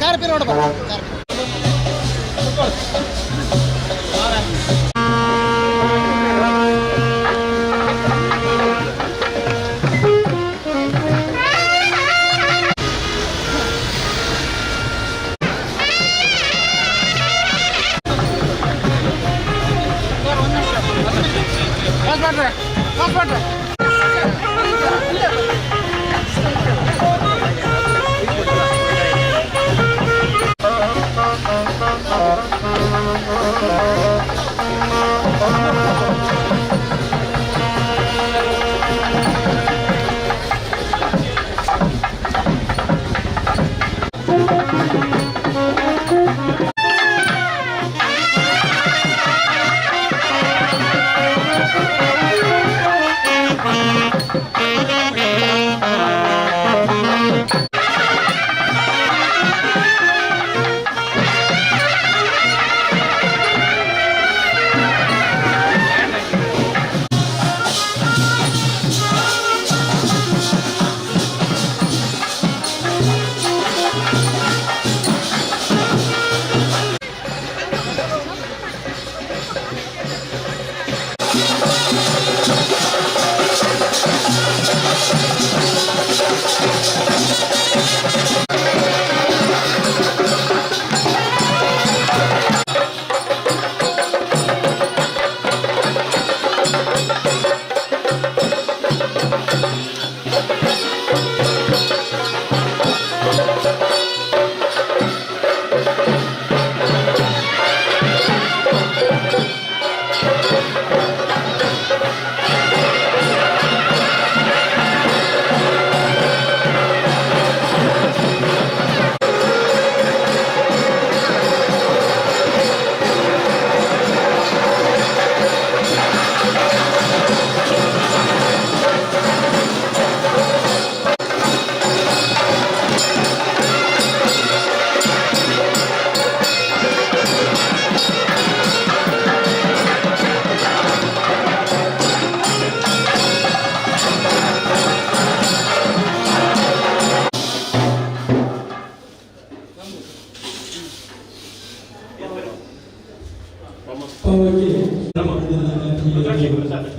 Car ಪಿರೋಡ್. ಪವಕ್ಕೆ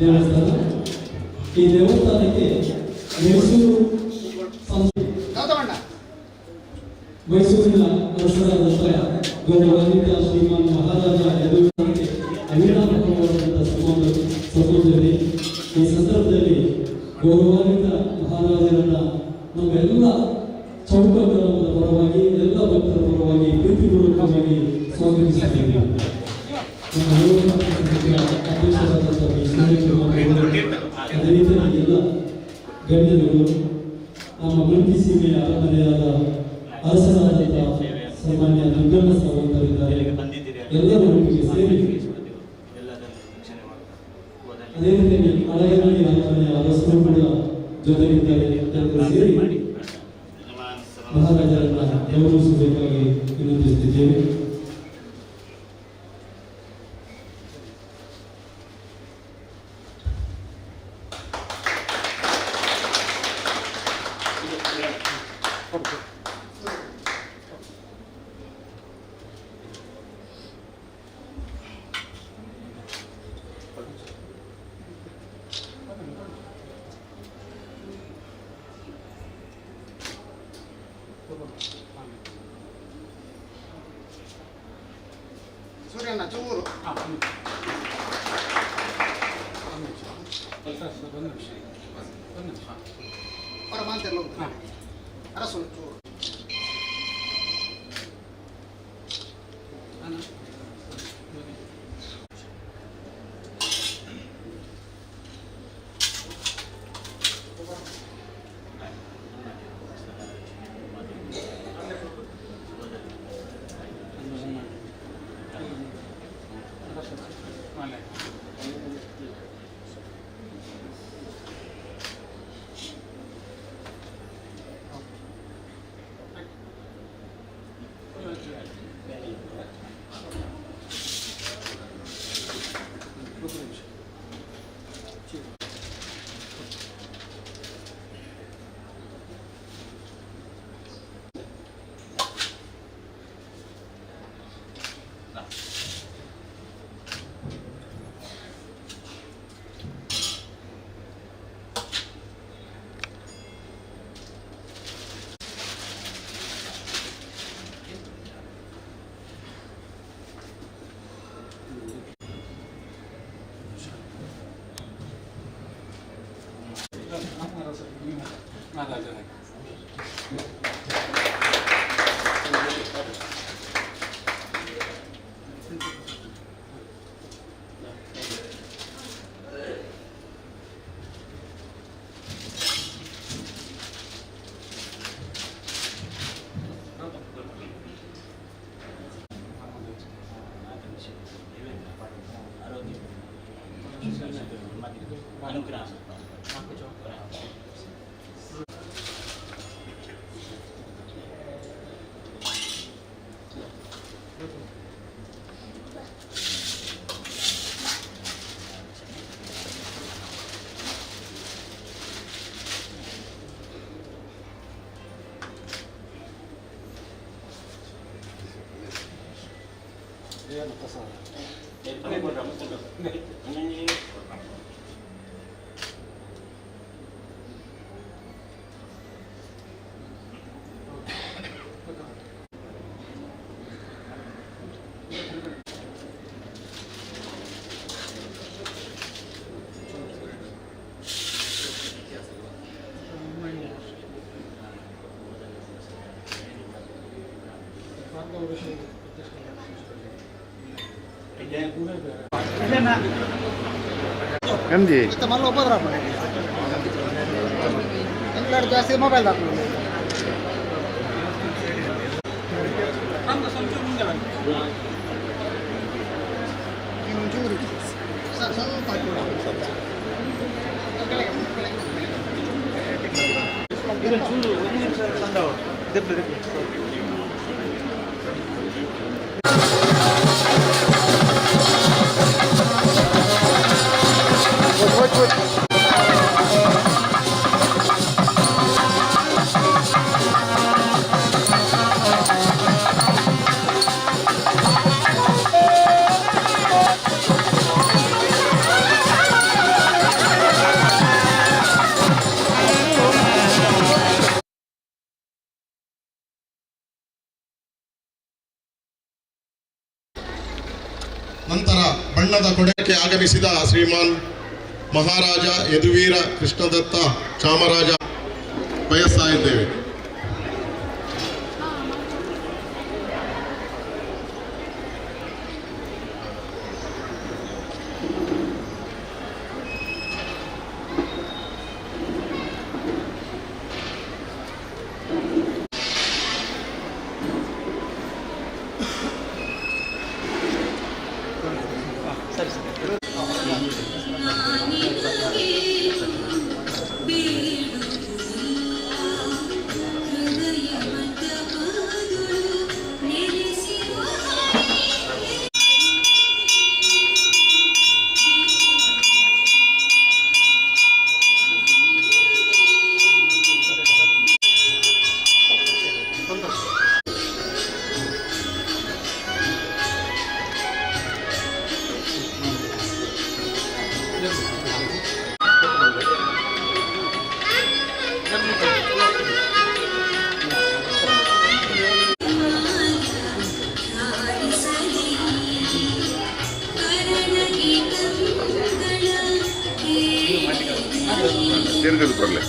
ದೇವಸ್ಥಾನ. ಈ ದೇವಸ್ಥಾನಕ್ಕೆ ಮೈಸೂರು ಸಂಸ್ಥೆ ಗೌತಮಣ್ಣ. ಮೈಸೂರಿನ ಅರಸರಾದಂಥ ಗೌರವಾನ್ವಿತ ಶ್ರೀಮಾನ್ ಮಹಾರಾಜ ಯದುವೀರನಿಗೆ ಅವಿನಾಭಾವವಾದಂಥ ಸಂಬಂಧ ಸಂಬಂಧವಿದೆ. ಈ ಸಂದರ್ಭದಲ್ಲಿ ಗೌರವಾನ್ವಿತ ಮಹಾರಾಜರನ್ನ ನಮ್ಮೆಲ್ಲ ಚೌಕ ಗ್ರಾಮದ ಪರವಾಗಿ, ಎಲ್ಲ ಭಕ್ತರ ಪರವಾಗಿ ಪ್ರೀತಿಪೂರ್ವಕವಾಗಿ ಸ್ವಾಗತಿಸುತ್ತೇವೆ. ನಮ್ಮ ದೇವಸ್ಥಾನ ಸಮಿತಿಯ ಅಧ್ಯಕ್ಷರಾದಂಥ ಬಿ ಸೂರ್ಯಕುಮಾರ್ ಅವರು, ಅದೇ ರೀತಿಯಾಗಿ ಎಲ್ಲ ಗಣ್ಯರುಗಳು, ನಮ್ಮ ಮುಲ್ಕಿ ಸೀಮೆಯ ಅರಮನೆಯಾದ ಅರಸರಾದಂಥ ಸನ್ಮಾನ್ಯ ದುರ್ಗಣ್ಣ ಸಾವಂತರಿದ್ದಾರೆ. ಎಲ್ಲರೂ ಒಟ್ಟಿಗೆ ಸೇರಿ, ಅದೇ ರೀತಿಯಾಗಿ ಹಳಗನಹಳ್ಳಿ ಅರಮನೆಯ ಅರಸರು ಕೂಡ ಜೊತೆಗಿದ್ದಾರೆ. ಎಲ್ಲರೂ ಸೇರಿ ಮಹಾರಾಜರನ್ನ ಗೌರವಿಸಬೇಕಾಗಿ ವಿನಂತಿಸುತ್ತಿದ್ದೇವೆ. ಸೂರ್ಯಣ್ಣ ಚೂರು. ಹೊರ ಮಾಂತೆಲ್ಲ. ಅರಸು ಚೂರು. ಅನುಗ್ರಹ. ಎಂಜಿ. ಇತ್ತೆ ಮಲ್ಲ ಉಪದ್ರ ಎಂಕ್ಲಾಡ್ ಜಾಸ್ತಿ ಮೊಬೈಲ್ ದಾಕುಂಡು. ಒಂಚೂರು ಸರ್, ಸ್ವಲ್ಪ ಹಾಕಿ. ಕೆಳಗೆ, ಕೆಳಗೆ. ನಂತರ ಬಣ್ಣದ ಕೊಡಕ್ಕೆ ಆಗಮಿಸಿದ ಶ್ರೀಮಾನ್ ಮಹಾರಾಜ ಯದುವೀರ ಕೃಷ್ಣದತ್ತ ಚಾಮರಾಜ ಬಯಸ್ತಾ ಇದ್ದೇವೆ. ತಿರ್ಗದು ಕೊಡಲಿ.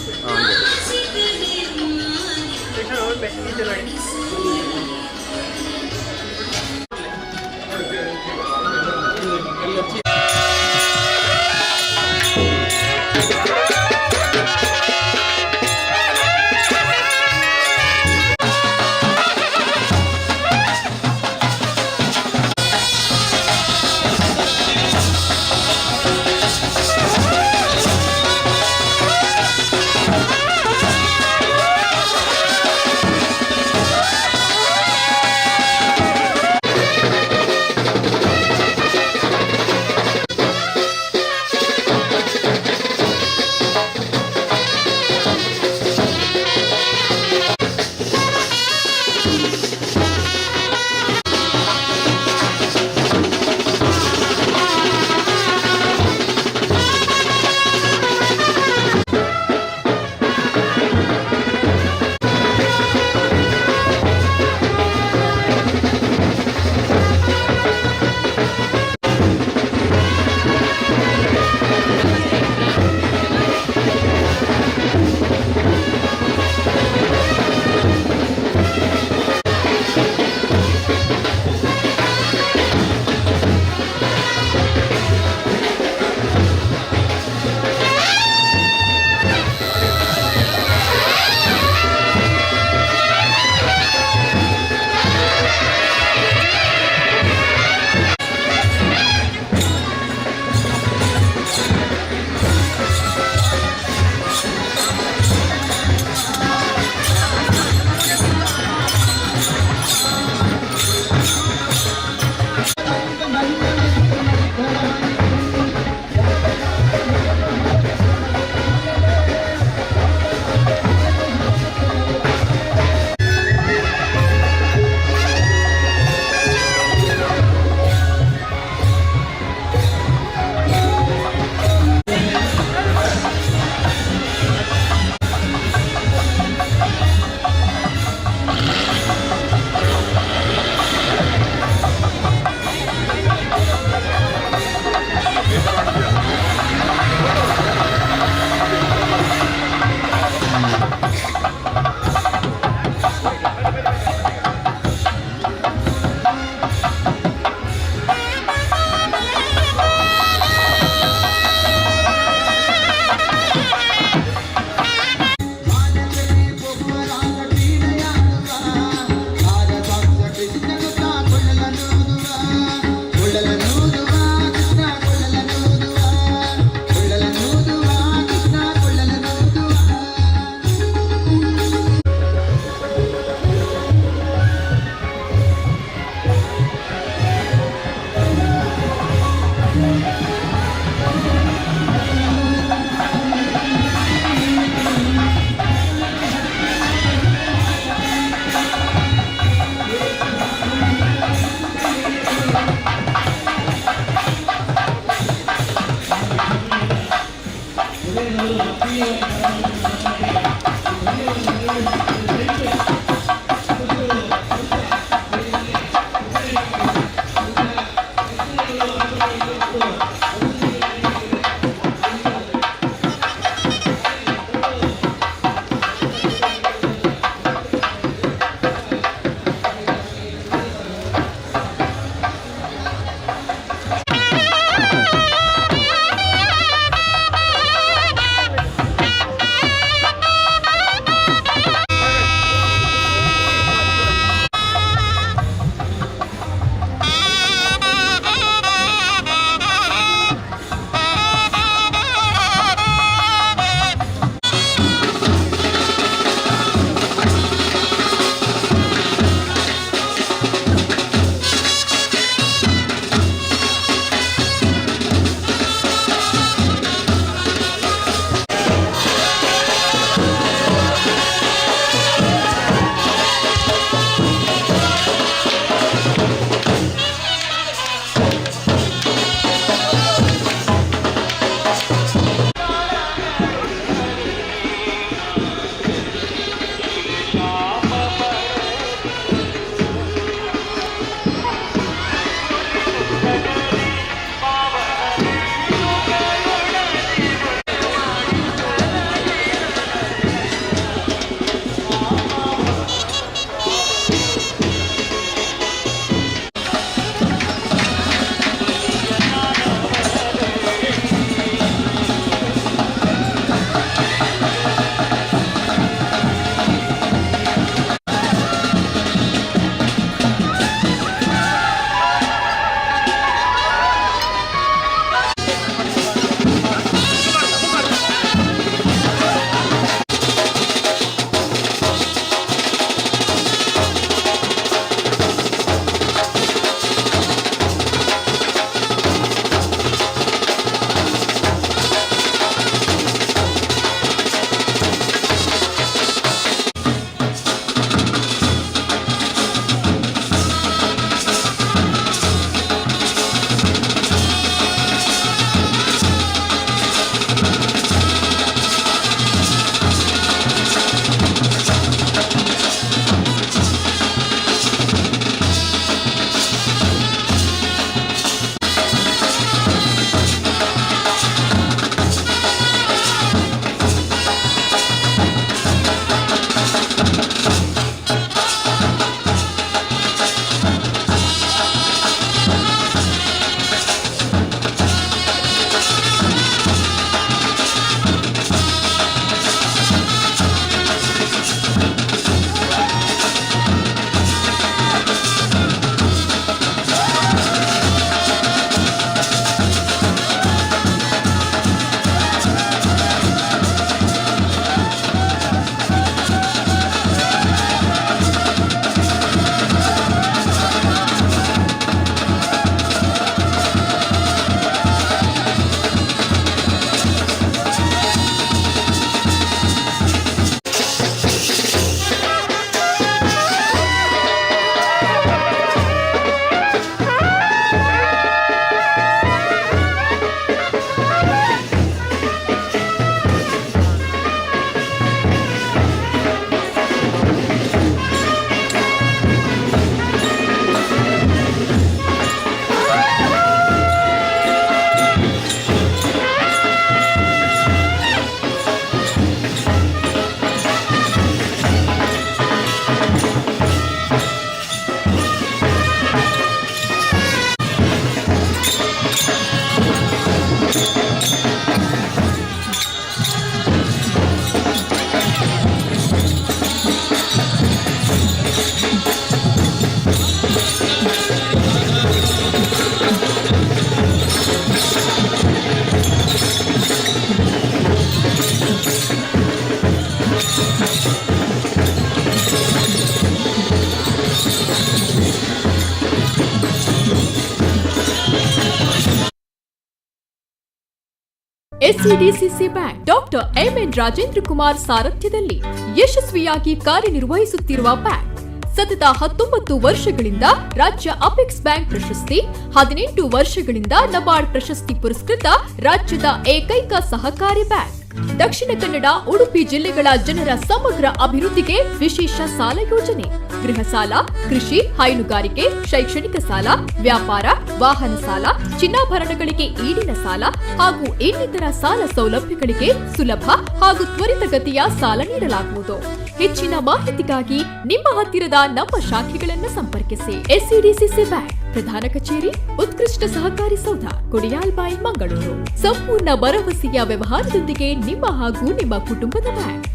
SCDCC bank doctor MN Rajendra Kumar ಸಾರಥ್ಯದಲ್ಲಿ ಯಶಸ್ವಿಯಾಗಿ ಕಾರ್ಯನಿರ್ವಹಿಸುತ್ತಿರುವ ಬ್ಯಾಂಕ್ ಸತತ 19 ವರ್ಷಗಳಿಂದ ರಾಜ್ಯ ಅಪೆಕ್ಸ್ ಬ್ಯಾಂಕ್ ಪ್ರಶಸ್ತಿ, 18 ವರ್ಷಗಳಿಂದ ನಬಾರ್ಡ್ ಪ್ರಶಸ್ತಿ ಪುರಸ್ಕೃತ ರಾಜ್ಯದ ಏಕೈಕ ಸಹಕಾರಿ ಬ್ಯಾಂಕ್. ದಕ್ಷಿಣ ಕನ್ನಡ, ಉಡುಪಿ ಜಿಲ್ಲೆಗಳ ಜನರ ಸಮಗ್ರ ಅಭಿವೃದ್ಧಿಗೆ ವಿಶೇಷ ಸಾಲ ಯೋಜನೆ. ಗೃಹ ಸಾಲ, ಕೃಷಿ, ಹೈನುಗಾರಿಕೆ, ಶೈಕ್ಷಣಿಕ ಸಾಲ, ವ್ಯಾಪಾರ, ವಾಹನ ಸಾಲ, ಚಿನ್ನಾಭರಣಗಳಿಗೆ ಈಡಿನ ಸಾಲ ಹಾಗೂ ಇನ್ನಿತರ ಸಾಲ ಸೌಲಭ್ಯಗಳಿಗೆ ಸುಲಭ ಹಾಗೂ ತ್ವರಿತಗತಿಯ ಸಾಲ ನೀಡಲಾಗುವುದು. ಹೆಚ್ಚಿನ ಮಾಹಿತಿಗಾಗಿ ನಿಮ್ಮ ಹತ್ತಿರದ ನಮ್ಮ ಶಾಖೆಗಳನ್ನು ಸಂಪರ್ಕಿಸಿ. ಎಸ್ಸಿಡಿಸಿಸಿ ಬ್ಯಾಂಕ್, ಪ್ರಧಾನ ಕಚೇರಿ, ಉತ್ಕೃಷ್ಟ ಸಹಕಾರಿ ಸೌಧ, ಕೊಡಿಯಾಲ್ಬೈಲ್, ಮಂಗಳೂರು. ಸಂಪೂರ್ಣ ಭರವಸೆಯ ವ್ಯವಹಾರದೊಂದಿಗೆ ನಿಮ್ಮ ಹಾಗೂ ನಿಮ್ಮ ಕುಟುಂಬದ ಬ್ಯಾಂಕ್.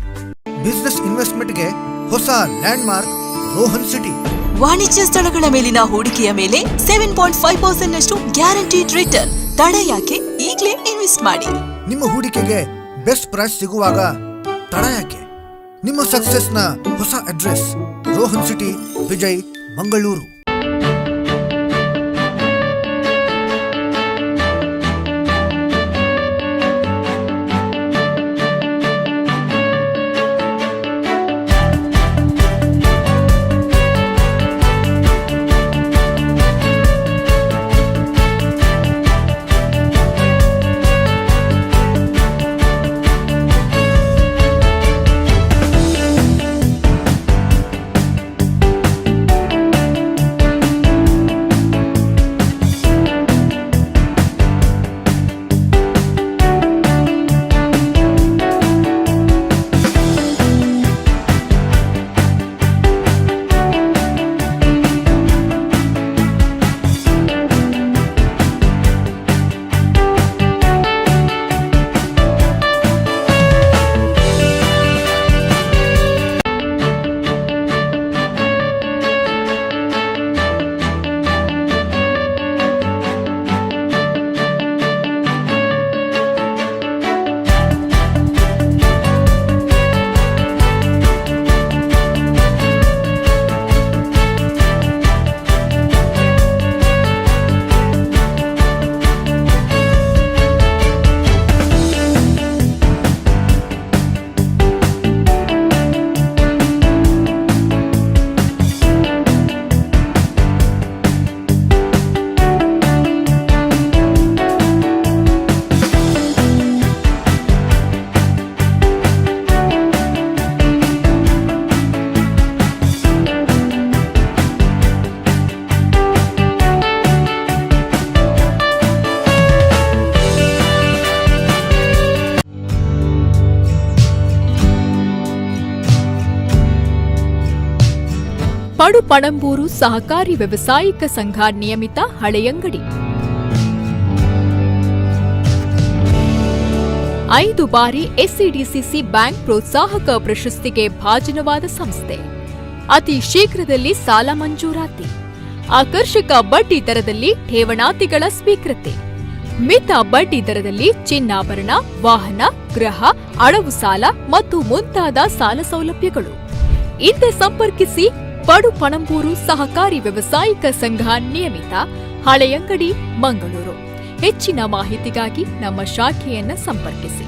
ಬಿಸ್ನೆಸ್ ಇನ್ವೆಸ್ಟ್ಮೆಂಟ್ಗೆ ಹೊಸ ಲ್ಯಾಂಡ್ ಮಾರ್ಕ್ ರೋಹನ್ ಸಿಟಿ. ವಾಣಿಜ್ಯ ಸ್ಥಳಗಳ ಮೇಲಿನ ಹೂಡಿಕೆಯ ಮೇಲೆ 7.5% ನಷ್ಟು ಗ್ಯಾರಂಟಿಡ್ ರಿಟರ್ನ್. ತಡ ಯಾಕೆ? ಈಗಲೇ ಇನ್ವೆಸ್ಟ್ ಮಾಡಿ. ನಿಮ್ಮ ಹೂಡಿಕೆಗೆ ಬೆಸ್ಟ್ ಪ್ರೈಸ್ ಸಿಗುವಾಗ ತಡ ಯಾಕೆ? ನಿಮ್ಮ ಸಕ್ಸಸ್ನ ಹೊಸ ಅಡ್ರೆಸ್ ರೋಹನ್ ಸಿಟಿ, ವಿಜಯ್, ಮಂಗಳೂರು. ಪಡುಪಣಂಬೂರು ಸಹಕಾರಿ ವ್ಯವಸಾಯಿಕ ಸಂಘ ನಿಯಮಿತ, ಹಳೆಯಂಗಡಿ. ಐದು ಬಾರಿ ಎಸ್ಸಿಡಿಸಿಸಿ ಬ್ಯಾಂಕ್ ಪ್ರೋತ್ಸಾಹಕ ಪ್ರಶಸ್ತಿಗೆ ಭಾಜನವಾದ ಸಂಸ್ಥೆ. ಅತಿ ಶೀಘ್ರದಲ್ಲಿ ಸಾಲ ಮಂಜೂರಾತಿ, ಆಕರ್ಷಕ ಬಡ್ಡಿ ದರದಲ್ಲಿ ಠೇವಣಾತಿಗಳ ಸ್ವೀಕೃತಿ, ಮಿತ ಬಡ್ಡಿ ದರದಲ್ಲಿ ಚಿನ್ನಾಭರಣ, ವಾಹನ, ಗೃಹ, ಅಡವು ಸಾಲ ಮತ್ತು ಮುಂತಾದ ಸಾಲ ಸೌಲಭ್ಯಗಳು. ಇಂದೇ ಸಂಪರ್ಕಿಸಿ: ಪಡುಪಣಂಬೂರು ಸಹಕಾರಿ ವ್ಯವಸಾಯಿಕ ಸಂಘ ನಿಯಮಿತ, ಹಳೆಯಂಗಡಿ, ಮಂಗಳೂರು. ಹೆಚ್ಚಿನ ಮಾಹಿತಿಗಾಗಿ ನಮ್ಮ ಶಾಖೆಯನ್ನ ಸಂಪರ್ಕಿಸಿ.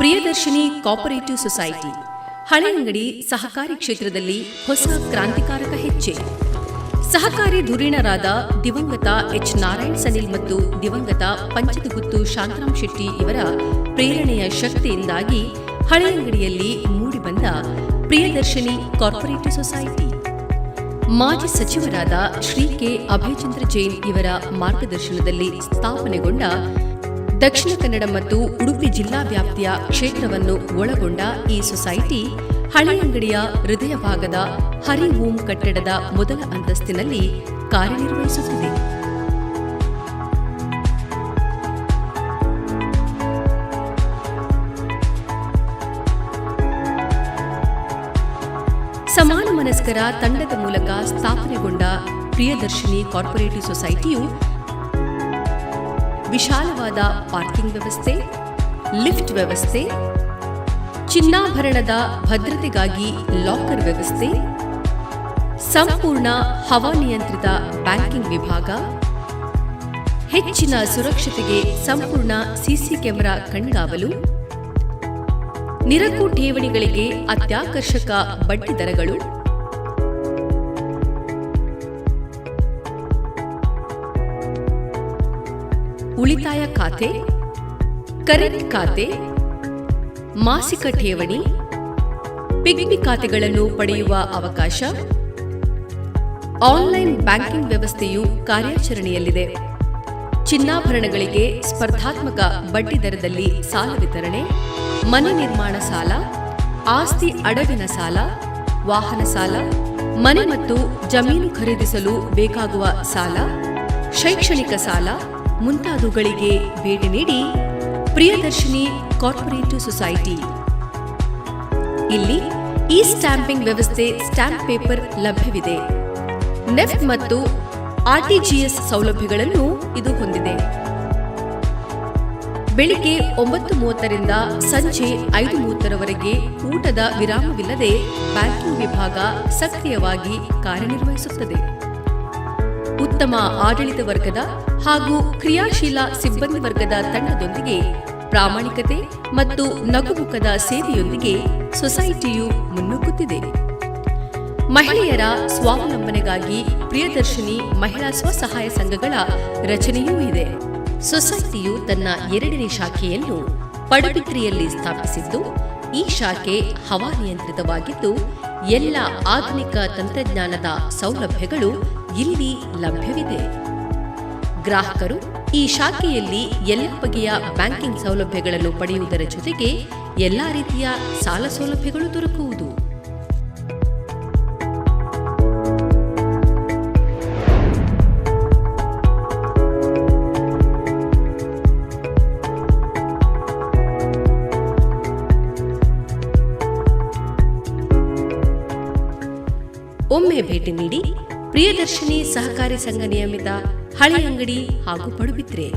ಪ್ರಿಯದರ್ಶಿನಿ ಕೋಪರೇಟಿವ್ ಸೊಸೈಟಿ ಹಳೆಯಂಗಡಿ ಸಹಕಾರಿ ಕ್ಷೇತ್ರದಲ್ಲಿ ಹೊಸ ಕ್ರಾಂತಿಕಾರಕ ಹೆಜ್ಜೆ. ಸಹಕಾರಿ ಧುರೀಣರಾದ ದಿವಂಗತ ಎಚ್ ನಾರಾಯಣ್ ಸನಿಲ್ ಮತ್ತು ದಿವಂಗತ ಪಂಚದಗುತ್ತು ಶಾಂತರಾಮ್ ಶೆಟ್ಟಿ ಇವರ ಪ್ರೇರಣೆಯ ಶಕ್ತಿಯಿಂದಾಗಿ ಹಳೆಯಂಗಡಿಯಲ್ಲಿ ಮೂಡಿಬಂದ ಪ್ರಿಯದರ್ಶಿನಿ ಕಾರ್ಪೊರೇಟಿವ್ ಸೊಸೈಟಿ, ಮಾಜಿ ಸಚಿವರಾದ ಶ್ರೀ ಕೆ ಅಭಯಚಂದ್ರ ಜೈನ್ ಇವರ ಮಾರ್ಗದರ್ಶನದಲ್ಲಿ ಸ್ಥಾಪನೆಗೊಂಡ, ದಕ್ಷಿಣ ಕನ್ನಡ ಮತ್ತು ಉಡುಪಿ ಜಿಲ್ಲಾ ವ್ಯಾಪ್ತಿಯ ಕ್ಷೇತ್ರವನ್ನು ಒಳಗೊಂಡ ಈ ಸೊಸೈಟಿ ಹಳೆಯಂಗಡಿಯ ಹೃದಯ ಭಾಗದ ಹರಿ ಓಂ ಕಟ್ಟಡದ ಮೊದಲ ಅಂತಸ್ತಿನಲ್ಲಿ ಕಾರ್ಯನಿರ್ವಹಿಸುತ್ತಿದೆ. ಸಮಾನ ಮನಸ್ಕರ ತಂಡದ ಮೂಲಕ ಸ್ಥಾಪನೆಗೊಂಡ ಪ್ರಿಯದರ್ಶಿನಿ ಕಾರ್ಪೊರೇಟಿವ್ ಸೊಸೈಟಿಯು ವಿಶಾಲವಾದ ಪಾರ್ಕಿಂಗ್ ವ್ಯವಸ್ಥೆ, ಲಿಫ್ಟ್ ವ್ಯವಸ್ಥೆ, ಚಿನ್ನಾಭರಣದ ಭದ್ರತೆಗಾಗಿ ಲಾಕರ್ ವ್ಯವಸ್ಥೆ, ಸಂಪೂರ್ಣ ಹವಾನಿಯಂತ್ರಿತ ಬ್ಯಾಂಕಿಂಗ್ ವಿಭಾಗ, ಹೆಚ್ಚಿನ ಸುರಕ್ಷತೆಗೆ ಸಂಪೂರ್ಣ ಸಿಸಿ ಕ್ಯಾಮೆರಾ ಕಣ್ಗಾವಲು, ನಿರಕು ಠೇವಣಿಗಳಿಗೆ ಅತ್ಯಾಕರ್ಷಕ ಬಡ್ಡಿ ದರಗಳು, ಉಳಿತಾಯ ಖಾತೆ, ಕರೆಂಟ್ ಖಾತೆ, ಮಾಸಿಕ ಠೇವಣಿ, ಪಿಗ್ಮಿ ಖಾತೆಗಳನ್ನು ಪಡೆಯುವ ಅವಕಾಶ, ಆನ್ಲೈನ್ ಬ್ಯಾಂಕಿಂಗ್ ವ್ಯವಸ್ಥೆಯು ಕಾರ್ಯಾಚರಣೆಯಲ್ಲಿದೆ. ಚಿನ್ನಾಭರಣಗಳಿಗೆ ಸ್ಪರ್ಧಾತ್ಮಕ ಬಡ್ಡಿ ದರದಲ್ಲಿ ಸಾಲ ವಿತರಣೆ, ಮನೆ ನಿರ್ಮಾಣ ಸಾಲ, ಆಸ್ತಿ ಅಡವಿನ ಸಾಲ, ವಾಹನ ಸಾಲ, ಮನೆ ಮತ್ತು ಜಮೀನು ಖರೀದಿಸಲು ಬೇಕಾಗುವ ಸಾಲ, ಶೈಕ್ಷಣಿಕ ಸಾಲ ಮುಂತಾದವುಗಳಿಗೆ ಭೇಟಿ ನೀಡಿ ಪ್ರಿಯದರ್ಶಿನಿ ಕಾರ್ಪೊರೇಟಿವ್ ಸೊಸೈಟಿ. ಇಲ್ಲಿ ಇ ಸ್ಟ್ಯಾಂಪಿಂಗ್ ವ್ಯವಸ್ಥೆ, ಸ್ಟ್ಯಾಂಪ್ ಪೇಪರ್ ಲಭ್ಯವಿದೆ. ನೆಫ್ಟ್ ಮತ್ತು ಆರ್ಟಿಜಿಎಸ್ ಸೌಲಭ್ಯಗಳನ್ನು ಇದು ಹೊಂದಿದೆ. ಬೆಳಿಗ್ಗೆ 9:30ರಿಂದ ಸಂಜೆ 5:30ರವರೆಗೆ ಊಟದ ವಿರಾಮವಿಲ್ಲದೆ ಬ್ಯಾಂಕಿಂಗ್ ವಿಭಾಗ ಸಕ್ರಿಯವಾಗಿ ಕಾರ್ಯನಿರ್ವಹಿಸುತ್ತದೆ. ಉತ್ತಮ ಆಡಳಿತ ವರ್ಗದ ಹಾಗೂ ಕ್ರಿಯಾಶೀಲ ಸಿಬ್ಬಂದಿ ವರ್ಗದ ತಂಡದೊಂದಿಗೆ, ಪ್ರಾಮಾಣಿಕತೆ ಮತ್ತು ನಗುಮುಖದ ಸೇವೆಯೊಂದಿಗೆ ಸೊಸೈಟಿಯು ಮುನ್ನುಗ್ಗುತ್ತಿದೆ. ಮಹಿಳೆಯರ ಸ್ವಾವಲಂಬನೆಗಾಗಿ ಪ್ರಿಯದರ್ಶಿನಿ ಮಹಿಳಾ ಸ್ವಸಹಾಯ ಸಂಘಗಳ ರಚನೆಯೂ ಇದೆ. ಸೊಸೈಟಿಯು ತನ್ನ ಎರಡನೇ ಶಾಖೆಯನ್ನು ಪಡುಬಿದ್ರಿಯಲ್ಲಿ ಸ್ಥಾಪಿಸಿದ್ದು, ಈ ಶಾಖೆ ಹವಾನಿಯಂತ್ರಿತವಾಗಿದ್ದು, ಎಲ್ಲ ಆಧುನಿಕ ತಂತ್ರಜ್ಞಾನದ ಸೌಲಭ್ಯಗಳು ಇಲ್ಲಿ ಲಭ್ಯವಿದೆ. ಗ್ರಾಹಕರು ಈ ಶಾಖೆಯಲ್ಲಿ ಎಲ್ಲ ಬಗೆಯ ಬ್ಯಾಂಕಿಂಗ್ ಸೌಲಭ್ಯಗಳನ್ನು ಪಡೆಯುವುದರ ಜೊತೆಗೆ ಎಲ್ಲಾ ರೀತಿಯ ಸಾಲ ಸೌಲಭ್ಯಗಳು ದೊರಕುವುದು. ಒಮ್ಮೆ ಭೇಟಿ ನೀಡಿ ಪ್ರಿಯದರ್ಶಿನಿ ಸಹಕಾರಿ ಸಂಘ ನಿಯಮಿತ, ಹಳೆಯಂಗಡಿ ಹಾಗೂ ಪಡುಬಿದ್ರೆ.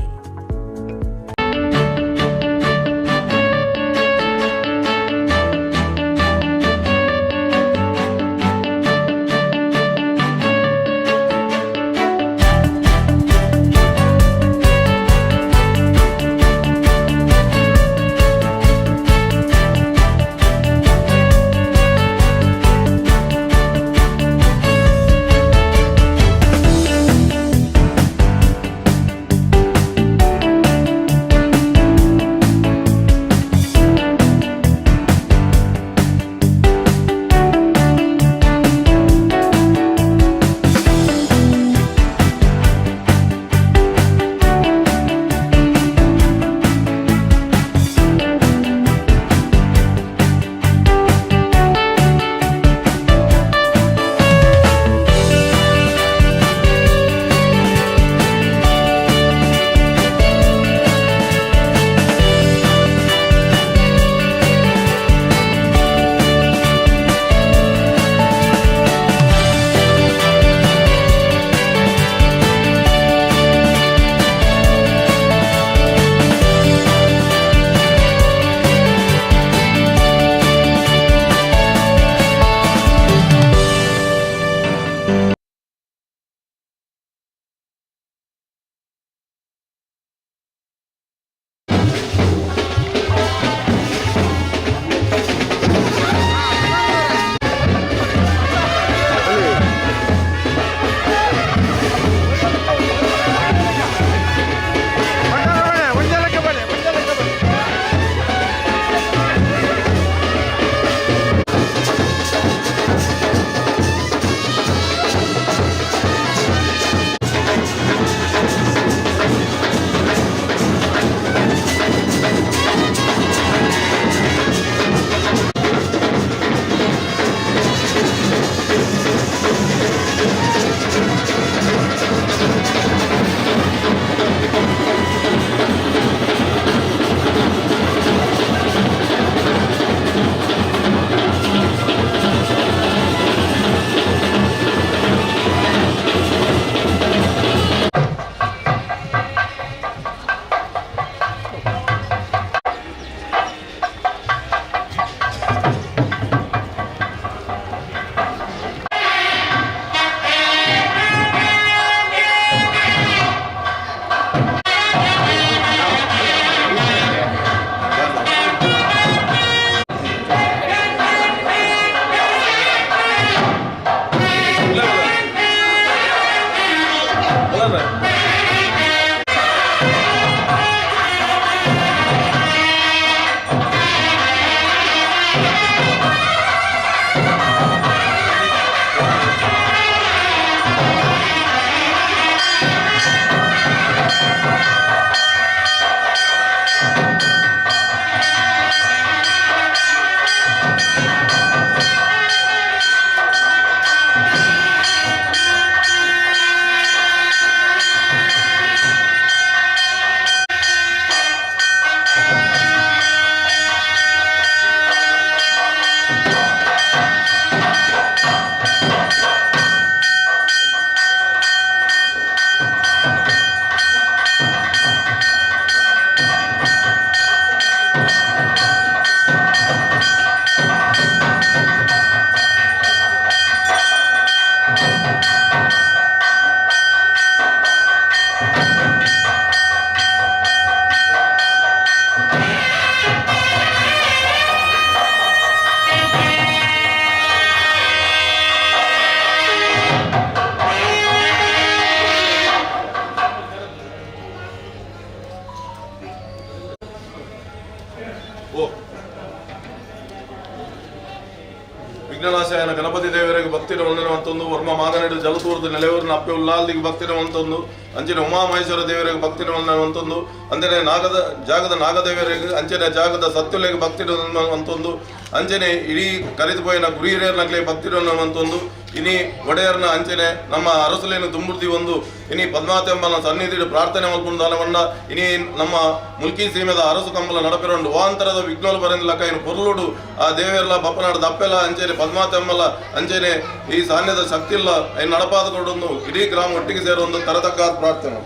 ವಿಘ್ನನಾಶಯನ ಗಣಪತಿ ದೇವರಿಗೆ ಭಕ್ತಿನ ವಂದನೆ ವರ್ಮ ಮಾಗನಡು ಜಲತೂರದ ನೆಲೆಯೂರಿನ ಅಪ್ಪೆ ಉಲ್ಲಾಲ್ದಿಗೆ ಭಕ್ತಿನ ವಂತೊಂದು, ಅಂಚಿನ ಉಮಾಮಹೇಶ್ವರ ದೇವರಿಗೆ ಭಕ್ತಿನ ವಂದನೆ, ಅಂಚನೆ ನಾಗದ ಜಾಗದ ನಾಗದೇವರಿಗೆ, ಅಂಚನೆ ಜಾಗದ ಸತ್ಯುಲೆಗೆ ಭಕ್ತಿನ ವಂತೊಂದು, ಅಂಚನೆ ಇಡೀ ಕರೆದು ಪೋಯಿನ ಗುರಿಹಿರಿಯರ್ನಕ್ಲೆ ಭಕ್ತಿನ ವಂತೊಂದು, ಇನಿ ಒಡೆಯರ್ನ ಅಂಚನೆ ನಮ್ಮ ಅರಸುಲೇನು ತುಂಬುರ್ದಿ ಒಂದು ಇನಿ ಪದ್ಮಾವತಿಯಮ್ಮನ ಸನ್ನಿಧಿ ಪ್ರಾರ್ಥನೆ ಮಲ್ಪುಂಡು ದಾನವಣ್ಣ ಇನಿ ನಮ್ಮ ಮುಲ್ಕಿ ಸೀಮೆದ ಅರಸು ಕಂಬಲ ನಡಪಿರೋಂಡು ವಾಂತರದ ವಿಘ್ನೋಲು ಬರಂದಿಲ್ಲಕ ಇನ್ನು ಪೊರ್ಲುಡು ಆ ದೇವೆರ್ಲ ಬಪ್ಪನಾಡು ದಪ್ಪೆಲ ಅಂಚನೆ ಪದ್ಮಾವತಿಯಮ್ಮಲ ಅಂಚನೆ ಈ ಸಾನ್ಯದ ಶಕ್ತಿ ಇಲ್ಲ ಇನ್ನು ನಡಪಾದ ಕೊಡೊಂದು ಇಡೀ ಗ್ರಾಮ ಒಟ್ಟಿಗೆ ಸೇರೊಂದು ತರತಕ್ಕ ಪ್ರಾರ್ಥನೆ.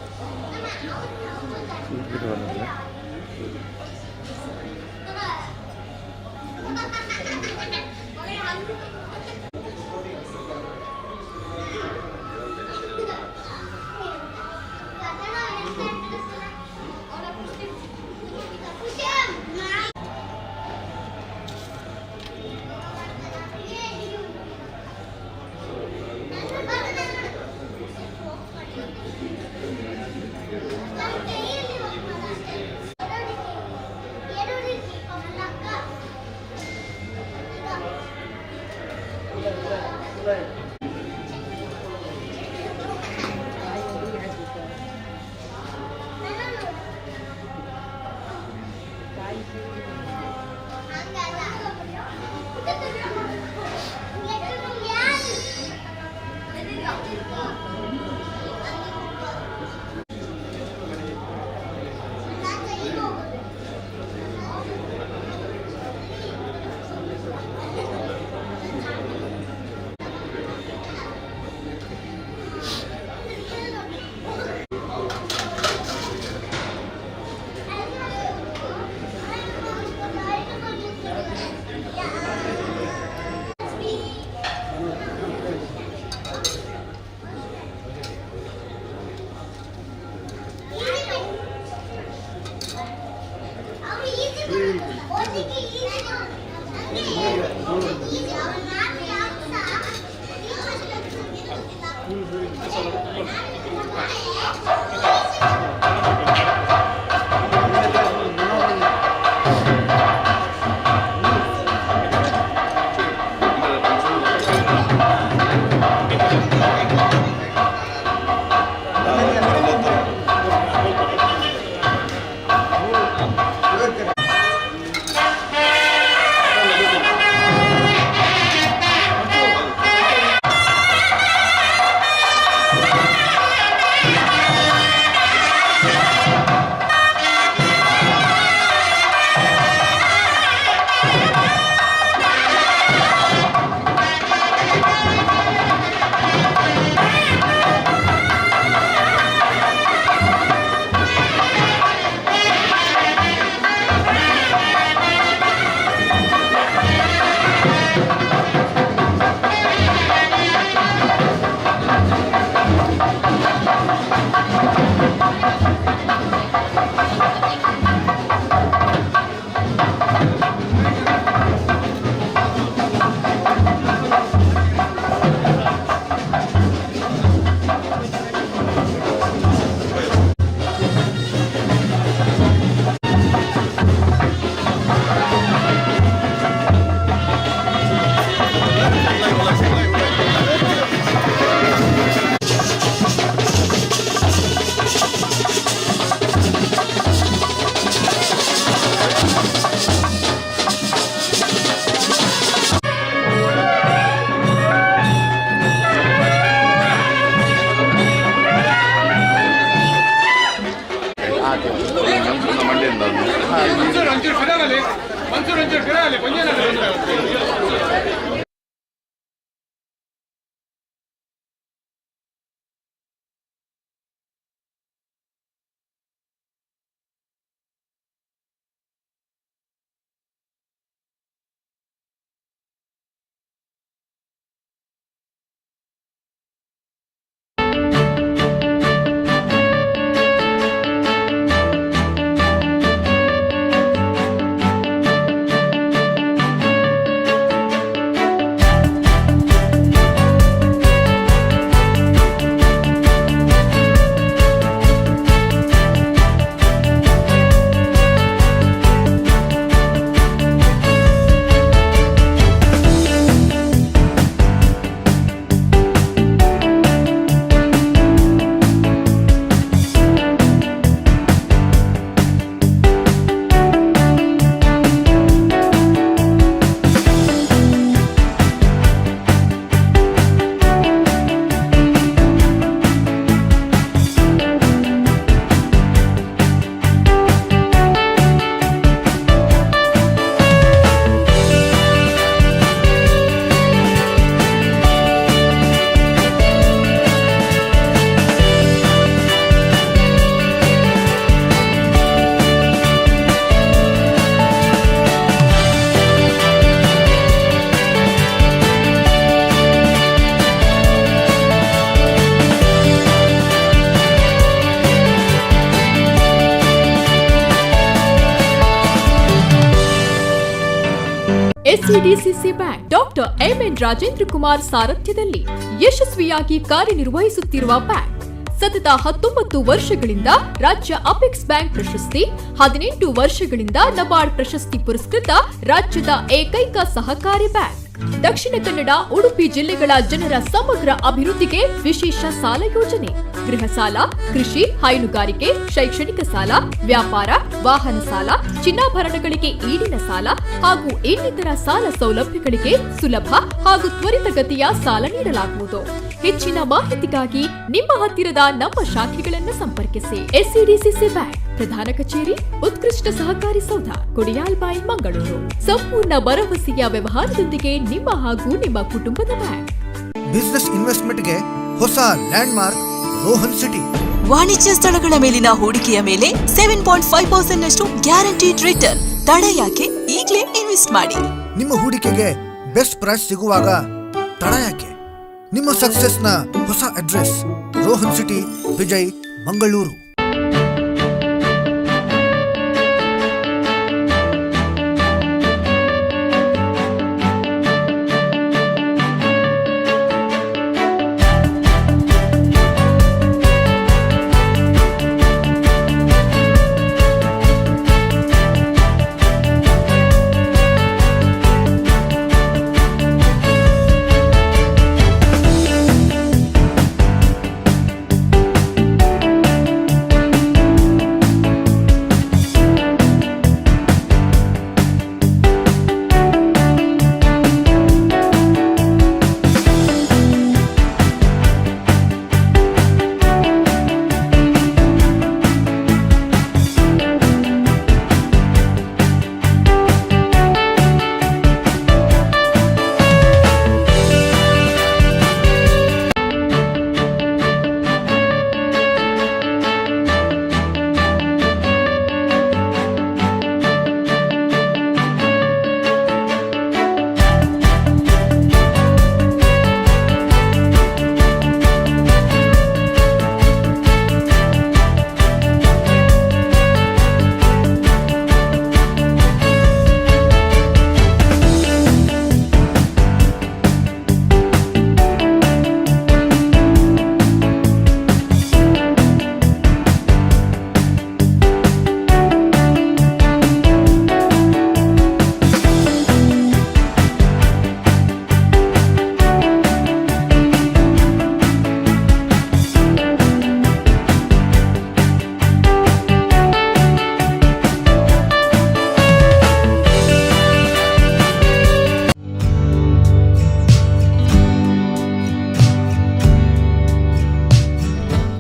ಿ. SCDCC bank doctor MN Rajendra Kumar ಸಾರಥ್ಯದಲ್ಲಿ ಯಶಸ್ವಿಯಾಗಿ ಕಾರ್ಯನಿರ್ವಹಿಸುತ್ತಿರುವ ಬ್ಯಾಂಕ್ ಸತತ 19 ವರ್ಷಗಳಿಂದ ರಾಜ್ಯ ಅಪೆಕ್ಸ್ ಬ್ಯಾಂಕ್ ಪ್ರಶಸ್ತಿ, 18 ವರ್ಷಗಳಿಂದ ನಬಾರ್ಡ್ ಪ್ರಶಸ್ತಿ ಪುರಸ್ಕೃತ ರಾಜ್ಯದ ಏಕೈಕ ಸಹಕಾರಿ ಬ್ಯಾಂಕ್. ದಕ್ಷಿಣ ಕನ್ನಡ, ಉಡುಪಿ ಜಿಲ್ಲೆಗಳ ಜನರ ಸಮಗ್ರ ಅಭಿವೃದ್ಧಿಗೆ ವಿಶೇಷ ಸಾಲ ಯೋಜನೆ, ಗೃಹ ಸಾಲ, ಕೃಷಿ, ಹೈನುಗಾರಿಕೆ, ಶೈಕ್ಷಣಿಕ ಸಾಲ, ವ್ಯಾಪಾರ, ವಾಹನ ಸಾಲ, ಚಿನ್ನಾಭರಣಗಳಿಗೆ ಈಡಿನ ಸಾಲ ಹಾಗೂ ಇನ್ನಿತರ ಸಾಲ ಸೌಲಭ್ಯಗಳಿಗೆ ಸುಲಭ ಹಾಗೂ ತ್ವರಿತಗತಿಯ ಸಾಲ ನೀಡಲಾಗುವುದು. ಹೆಚ್ಚಿನ ಮಾಹಿತಿಗಾಗಿ ನಿಮ್ಮ ಹತ್ತಿರದ ನಮ್ಮ ಶಾಖೆಗಳನ್ನು ಸಂಪರ್ಕಿಸಿ. ಎಸ್ಸಿಡಿಸಿಸಿ ಬ್ಯಾಂಕ್, ಪ್ರಧಾನ ಕಚೇರಿ, ಉತ್ಕೃಷ್ಟ ಸಹಕಾರಿ ಸೌಧ, ಕೊಡಿಯಾಲ್ಬೈಲ್, ಮಂಗಳೂರು. ಸಂಪೂರ್ಣ ಭರವಸೆಯ ವ್ಯವಹಾರದೊಂದಿಗೆ ನಿಮ್ಮ ಹಾಗೂ ನಿಮ್ಮ ಕುಟುಂಬದ ಬ್ಯಾಂಕ್. ಬಿಸ್ನೆಸ್ ಇನ್ವೆಸ್ಟ್ಮೆಂಟ್ಗೆ ಹೊಸ ಲ್ಯಾಂಡ್ ಮಾರ್ಕ್ ರೋಹನ್ ಸಿಟಿ. ವಾಣಿಜ್ಯ ಸ್ಥಳಗಳ ಮೇಲಿನ ಹೂಡಿಕೆಯ ಮೇಲೆ 7.5% ನಷ್ಟು ಗ್ಯಾರಂಟಿಡ್ ರಿಟರ್ನ್. ತಡ ಯಾಕೆ? ಈಗಲೇ ಇನ್ವೆಸ್ಟ್ ಮಾಡಿ. ನಿಮ್ಮ ಹೂಡಿಕೆಗೆ ಬೆಸ್ಟ್ ಪ್ರೈಸ್ ಸಿಗುವಾಗ ತಡ ಯಾಕೆ? ನಿಮ್ಮ ಸಕ್ಸಸ್ನ ಹೊಸ ಅಡ್ರೆಸ್ ರೋಹನ್ ಸಿಟಿ, ವಿಜಯ್, ಮಂಗಳೂರು.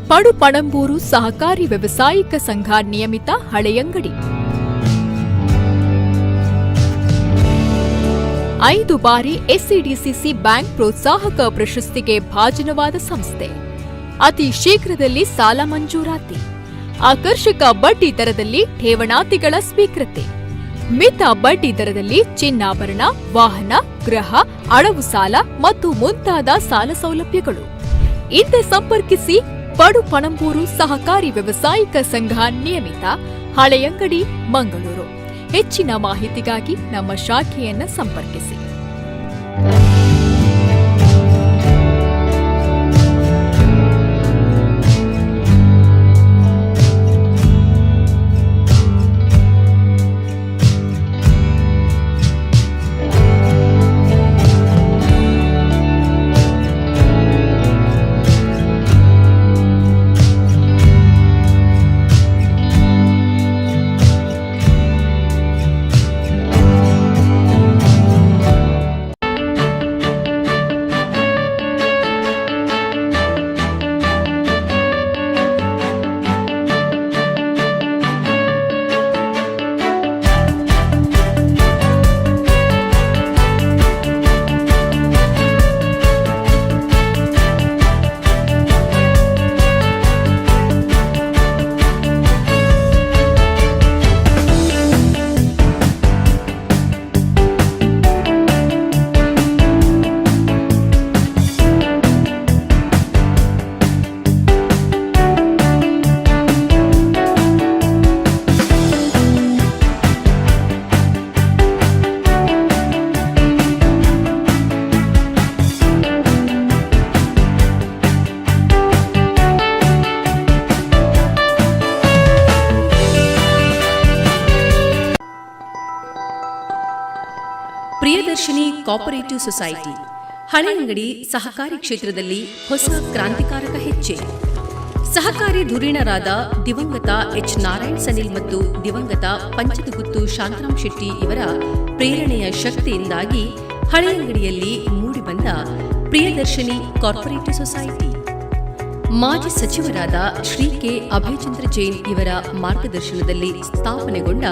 ಪಡುಪಣಂಬೂರು ಸಹಕಾರಿ ವ್ಯವಸಾಯಿಕ ಸಂಘ ನಿಯಮಿತ, ಹಳೆಯಂಗಡಿ. 5 ಬಾರಿ ಎಸ್ಸಿಡಿಸಿಸಿ ಬ್ಯಾಂಕ್ ಪ್ರೋತ್ಸಾಹಕ ಪ್ರಶಸ್ತಿಗೆ ಭಾಜನವಾದ ಸಂಸ್ಥೆ. ಅತಿ ಶೀಘ್ರದಲ್ಲಿ ಸಾಲ ಮಂಜೂರಾತಿ, ಆಕರ್ಷಕ ಬಡ್ಡಿ ದರದಲ್ಲಿ ಠೇವಣಾತಿಗಳ ಸ್ವೀಕೃತಿ, ಮಿತ ಬಡ್ಡಿ ದರದಲ್ಲಿ ಚಿನ್ನಾಭರಣ, ವಾಹನ, ಗೃಹ, ಅಡವು ಸಾಲ ಮತ್ತು ಮುಂತಾದ ಸಾಲ ಸೌಲಭ್ಯಗಳು. ಇಂದೇ ಸಂಪರ್ಕಿಸಿ ಪಡುಪಣಂಬೂರು ಸಹಕಾರಿ ವ್ಯವಸಾಯಿಕ ಸಂಘ ನಿಯಮಿತ, ಹಳೆಯಂಗಡಿ, ಮಂಗಳೂರು. ಹೆಚ್ಚಿನ ಮಾಹಿತಿಗಾಗಿ ನಮ್ಮ ಶಾಖೆಯನ್ನ ಸಂಪರ್ಕಿಸಿ. ಪ್ರಿಯದರ್ಶಿನಿ ಕೋಆಪರೇಟಿವ್ ಸೊಸೈಟಿ ಹಳೆಯಂಗಡಿ ಸಹಕಾರಿ ಕ್ಷೇತ್ರದಲ್ಲಿ ಹೊಸ ಕ್ರಾಂತಿಕಾರಕ ಹೆಜ್ಜೆ. ಸಹಕಾರಿ ಧುರೀಣರಾದ ದಿವಂಗತ ಎಚ್ ನಾರಾಯಣ್ ಸನಿಲ್ ಮತ್ತು ದಿವಂಗತ ಪಂಚದಗುತ್ತು ಶಾಂತರಾಮ್ ಶೆಟ್ಟಿ ಇವರ ಪ್ರೇರಣೆಯ ಶಕ್ತಿಯಿಂದಾಗಿ ಹಳೆಯಂಗಡಿಯಲ್ಲಿ ಮೂಡಿಬಂದ ಪ್ರಿಯದರ್ಶಿನಿ ಕಾರ್ಪೊರೇಟಿವ್ ಸೊಸೈಟಿ, ಮಾಜಿ ಸಚಿವರಾದ ಶ್ರೀ ಕೆ ಅಭಯಚಂದ್ರ ಜೈನ್ ಇವರ ಮಾರ್ಗದರ್ಶನದಲ್ಲಿ ಸ್ಥಾಪನೆಗೊಂಡ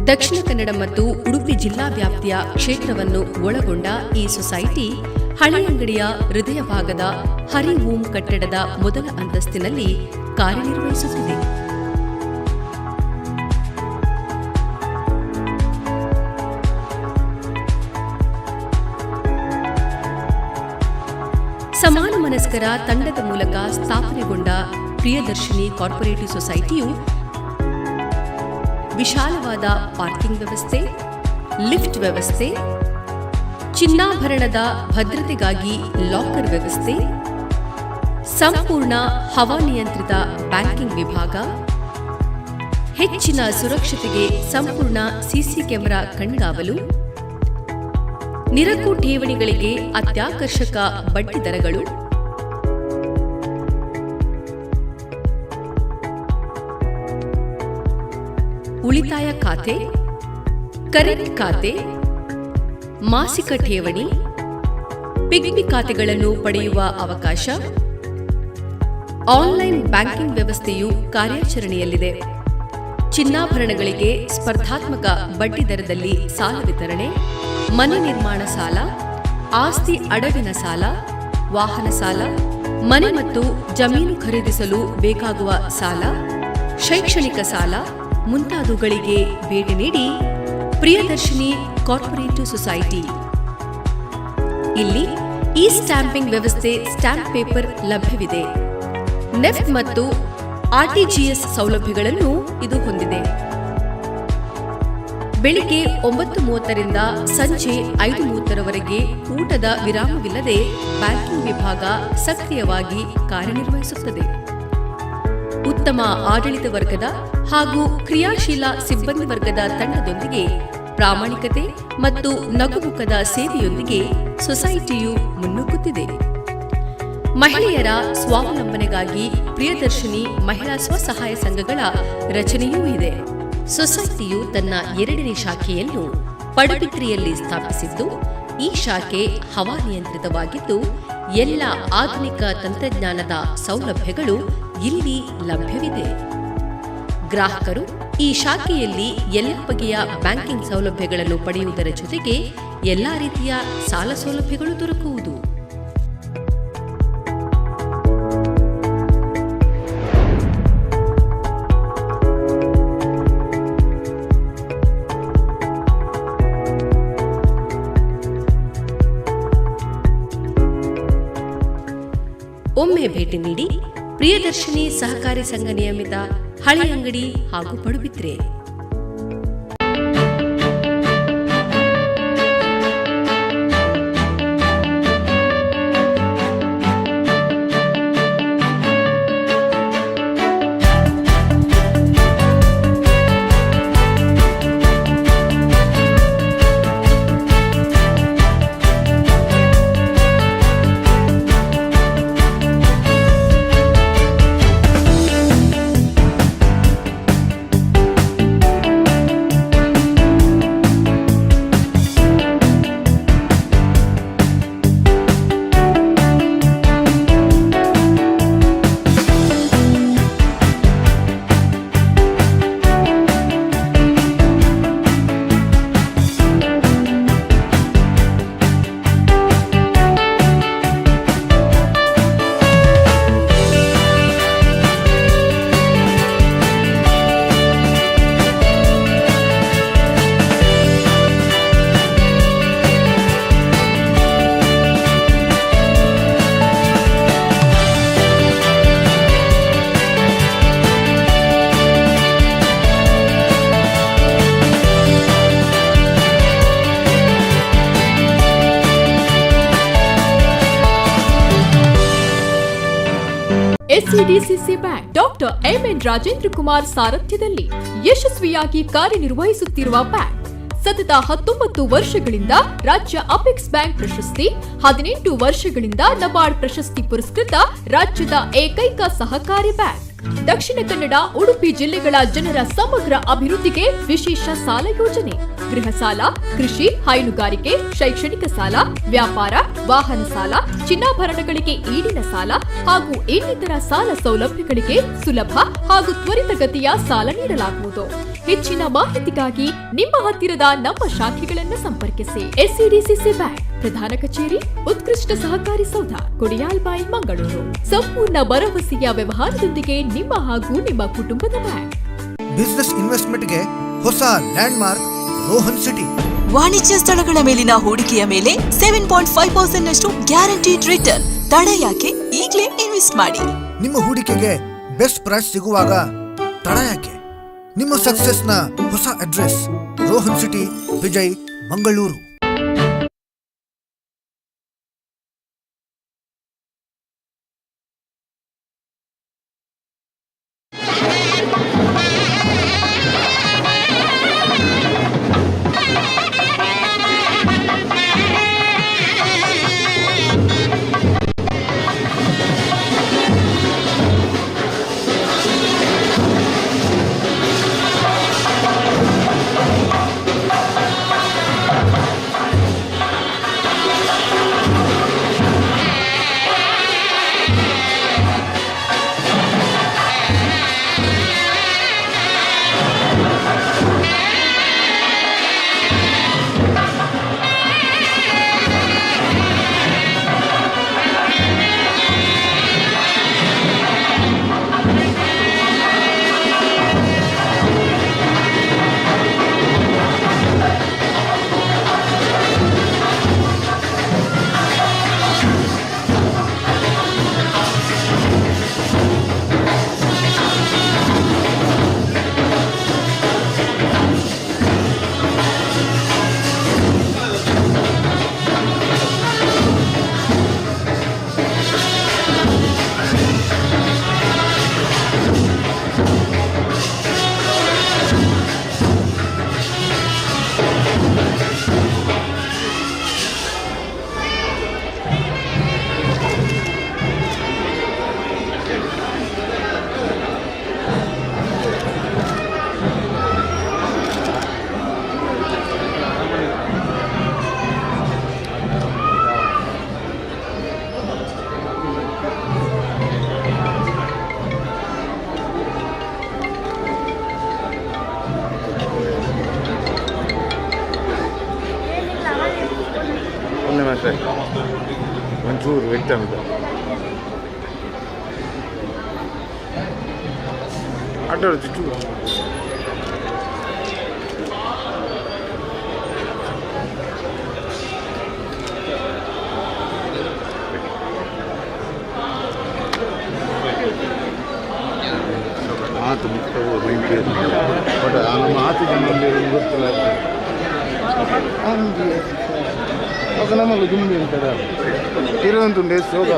ದಕ್ಷಿಣ ಕನ್ನಡ ಮತ್ತು ಉಡುಪಿ ಜಿಲ್ಲಾ ವ್ಯಾಪ್ತಿಯ ಕ್ಷೇತ್ರವನ್ನು ಒಳಗೊಂಡ ಈ ಸೊಸೈಟಿ ಹಳೆಯಂಗಡಿಯ ಹೃದಯ ಭಾಗದ ಹರಿ ಓಂ ಕಟ್ಟಡದ ಮೊದಲ ಅಂತಸ್ತಿನಲ್ಲಿ ಕಾರ್ಯನಿರ್ವಹಿಸುತ್ತಿದೆ. ಸಮಾನ ಮನಸ್ಕರ ತಂಡದ ಮೂಲಕ ಸ್ಥಾಪನೆಗೊಂಡ ಪ್ರಿಯದರ್ಶಿನಿ ಕಾರ್ಪೊರೇಟಿವ್ ಸೊಸೈಟಿಯು ವಿಶಾಲವಾದ ಪಾರ್ಕಿಂಗ್ ವ್ಯವಸ್ಥೆ, ಲಿಫ್ಟ್ ವ್ಯವಸ್ಥೆ, ಚಿನ್ನಾಭರಣದ ಭದ್ರತೆಗಾಗಿ ಲಾಕರ್ ವ್ಯವಸ್ಥೆ, ಸಂಪೂರ್ಣ ಹವಾನಿಯಂತ್ರಿತ ಬ್ಯಾಂಕಿಂಗ್ ವಿಭಾಗ, ಹೆಚ್ಚಿನ ಸುರಕ್ಷತೆಗೆ ಸಂಪೂರ್ಣ ಸಿಸಿ ಕ್ಯಾಮೆರಾ ಕಣ್ಗಾವಲು, ನಿರಕು ಠೇವಣಿಗಳಿಗೆ ಅತ್ಯಾಕರ್ಷಕ ಬಡ್ಡಿ ದರಗಳು, ಉಳಿತಾಯ ಖಾತೆ, ಕರೆಂಟ್ ಖಾತೆ, ಮಾಸಿಕ ಠೇವಣಿ, ಪಿಗ್ಮಿ ಖಾತೆಗಳನ್ನು ಪಡೆಯುವ ಅವಕಾಶ, ಆನ್ಲೈನ್ ಬ್ಯಾಂಕಿಂಗ್ ವ್ಯವಸ್ಥೆಯು ಕಾರ್ಯಾಚರಣೆಯಲ್ಲಿದೆ. ಚಿನ್ನಾಭರಣಗಳಿಗೆ ಸ್ಪರ್ಧಾತ್ಮಕ ಬಡ್ಡಿ ದರದಲ್ಲಿ ಸಾಲ ವಿತರಣೆ, ಮನೆ ನಿರ್ಮಾಣ ಸಾಲ, ಆಸ್ತಿ ಅಡವಿನ ಸಾಲ, ವಾಹನ ಸಾಲ, ಮನೆ ಮತ್ತು ಜಮೀನು ಖರೀದಿಸಲು ಬೇಕಾಗುವ ಸಾಲ, ಶೈಕ್ಷಣಿಕ ಸಾಲ ಮುಂತಾದವುಗಳಿಗೆ ಭೇಟಿ ನೀಡಿ ಪ್ರಿಯದರ್ಶಿನಿ ಕಾರ್ಪೊರೇಟಿವ್ ಸೊಸೈಟಿ. ಇಲ್ಲಿ ಇ ಸ್ಟ್ಯಾಂಪಿಂಗ್ ವ್ಯವಸ್ಥೆ, ಸ್ಟ್ಯಾಂಪ್ ಪೇಪರ್ ಲಭ್ಯವಿದೆ. ನೆಫ್ಟ್ ಮತ್ತು ಆರ್ಟಿಜಿಎಸ್ ಸೌಲಭ್ಯಗಳನ್ನು ಇದು ಹೊಂದಿದೆ. ಬೆಳಿಗ್ಗೆ 9:30ರಿಂದ ಸಂಜೆ 5:30ರವರೆಗೆ ಊಟದ ವಿರಾಮವಿಲ್ಲದೆ ಬ್ಯಾಂಕಿಂಗ್ ವಿಭಾಗ ಸಕ್ರಿಯವಾಗಿ ಕಾರ್ಯನಿರ್ವಹಿಸುತ್ತದೆ. ಉತ್ತಮ ಆಡಳಿತ ವರ್ಗದ ಹಾಗೂ ಕ್ರಿಯಾಶೀಲ ಸಿಬ್ಬಂದಿ ವರ್ಗದ ತಂಡದೊಂದಿಗೆ ಪ್ರಾಮಾಣಿಕತೆ ಮತ್ತು ನಗುಮುಖದ ಸೇವೆಯೊಂದಿಗೆ ಸೊಸೈಟಿಯು ಮುನ್ನುಗ್ಗುತ್ತಿದೆ. ಮಹಿಳೆಯರ ಸ್ವಾವಲಂಬನೆಗಾಗಿ ಪ್ರಿಯದರ್ಶಿನಿ ಮಹಿಳಾ ಸ್ವಸಹಾಯ ಸಂಘಗಳ ರಚನೆಯೂ ಇದೆ. ಸೊಸೈಟಿಯು ತನ್ನ ಎರಡನೇ ಶಾಖೆಯನ್ನು ಪಡುಬಿದ್ರಿಯಲ್ಲಿ ಸ್ಥಾಪಿಸಿದ್ದು, ಈ ಶಾಖೆ ಹವಾನಿಯಂತ್ರಿತವಾಗಿದ್ದು, ಎಲ್ಲ ಆಧುನಿಕ ತಂತ್ರಜ್ಞಾನದ ಸೌಲಭ್ಯಗಳು ಇಲ್ಲಿ ಲಭ್ಯವಿದೆ. ಗ್ರಾಹಕರು ಈ ಶಾಖೆಯಲ್ಲಿ ಎಲ್ಲ ಬಗೆಯ ಬ್ಯಾಂಕಿಂಗ್ ಸೌಲಭ್ಯಗಳನ್ನು ಪಡೆಯುವುದರ ಜೊತೆಗೆ ಎಲ್ಲಾ ರೀತಿಯ ಸಾಲ ಸೌಲಭ್ಯಗಳು ದೊರಕುವುದು. ಒಮ್ಮೆ ಭೇಟಿ ನೀಡಿ ಪ್ರಿಯದರ್ಶಿನಿ ಸಹಕಾರಿ ಸಂಘ ನಿಯಮಿತ, ಹಳೆಯಂಗಡಿ ಹಾಗೂ Padubidri. SCDCC bank doctor MN Rajendra Kumar ಸಾರಥ್ಯದಲ್ಲಿ ಯಶಸ್ವಿಯಾಗಿ ಕಾರ್ಯನಿರ್ವಹಿಸುತ್ತಿರುವ ಬ್ಯಾಂಕ್ ಸತತ 19 ವರ್ಷಗಳಿಂದ ರಾಜ್ಯ ಅಪೆಕ್ಸ್ ಬ್ಯಾಂಕ್ ಪ್ರಶಸ್ತಿ, 18 ವರ್ಷಗಳಿಂದ ನಬಾರ್ಡ್ ಪ್ರಶಸ್ತಿ ಪುರಸ್ಕೃತ ರಾಜ್ಯದ ಏಕೈಕ ಸಹಕಾರಿ ಬ್ಯಾಂಕ್. ದಕ್ಷಿಣ ಕನ್ನಡ, ಉಡುಪಿ ಜಿಲ್ಲೆಗಳ ಜನರ ಸಮಗ್ರ ಅಭಿವೃದ್ಧಿಗೆ ವಿಶೇಷ ಸಾಲ ಯೋಜನೆ, ಗೃಹ ಸಾಲ, ಕೃಷಿ, ಹೈನುಗಾರಿಕೆ, ಶೈಕ್ಷಣಿಕ ಸಾಲ, ವ್ಯಾಪಾರ, ವಾಹನ ಸಾಲ, ಚಿನ್ನಾಭರಣಗಳಿಗೆ ಈಡಿನ ಸಾಲ ಹಾಗೂ ಇನ್ನಿತರ ಸಾಲ ಸೌಲಭ್ಯಗಳಿಗೆ ಸುಲಭ ಹಾಗೂ ತ್ವರಿತಗತಿಯ ಸಾಲ ನೀಡಲಾಗುವುದು. ಹೆಚ್ಚಿನ ಮಾಹಿತಿಗಾಗಿ ನಿಮ್ಮ ಹತ್ತಿರದ ನಮ್ಮ ಶಾಖೆಗಳನ್ನು ಸಂಪರ್ಕಿಸಿ. ಎಸ್ಸಿಡಿಸಿಸಿ ಬ್ಯಾಂಕ್, ಪ್ರಧಾನ ಕಚೇರಿ, ಉತ್ಕೃಷ್ಟ ಸಹಕಾರಿ ಸೌಧ, ಕೊಡಿಯಾಲ್ಬೈಲ್, ಮಂಗಳೂರು. ಸಂಪೂರ್ಣ ಭರವಸೆಯ ವ್ಯವಹಾರದೊಂದಿಗೆ ನಿಮ್ಮ ಹಾಗೂ ನಿಮ್ಮ ಕುಟುಂಬದ ಬ್ಯಾಂಕ್. ಬಿಸ್ನೆಸ್ ಇನ್ವೆಸ್ಟ್ಮೆಂಟ್ಗೆ ಹೊಸ ಲ್ಯಾಂಡ್ ಮಾರ್ಕ್ ರೋಹನ್ ಸಿಟಿ. ವಾಣಿಜ್ಯ ಸ್ಥಳಗಳ ಮೇಲಿನ ಹೂಡಿಕೆಯ ಮೇಲೆ 7.5% ನಷ್ಟು ಗ್ಯಾರಂಟಿಡ್ ರಿಟರ್ನ್. ತಡ ಯಾಕೆ? ಈಗಲೇ ಇನ್ವೆಸ್ಟ್ ಮಾಡಿ. ನಿಮ್ಮ ಹೂಡಿಕೆಗೆ ಬೆಸ್ಟ್ ಪ್ರೈಸ್ ಸಿಗುವಾಗ ತಡ ಯಾಕೆ? ನಿಮ್ಮ ಸಕ್ಸಸ್ನ ಹೊಸ ಅಡ್ರೆಸ್ ರೋಹನ್ ಸಿಟಿ, ವಿಜಯ್, ಮಂಗಳೂರು. ಒಂಚೂರು ವ್ಯಕ್ತ ಅಡ್ಡ ಚೂರು. ಆತ ಮುಕ್ತ ಬೆಂಕಿ, ಬಟ್ ನಮ್ಮ ಆತ ಜನ ಗೊತ್ತಿಲ್ಲ. ఒక ನಮ್ಮಲ್ಲಿ ದುಂಬಿ ಅಂತಾರೆ ಇರುವಂತುಂಡೆ ಸೋಗ.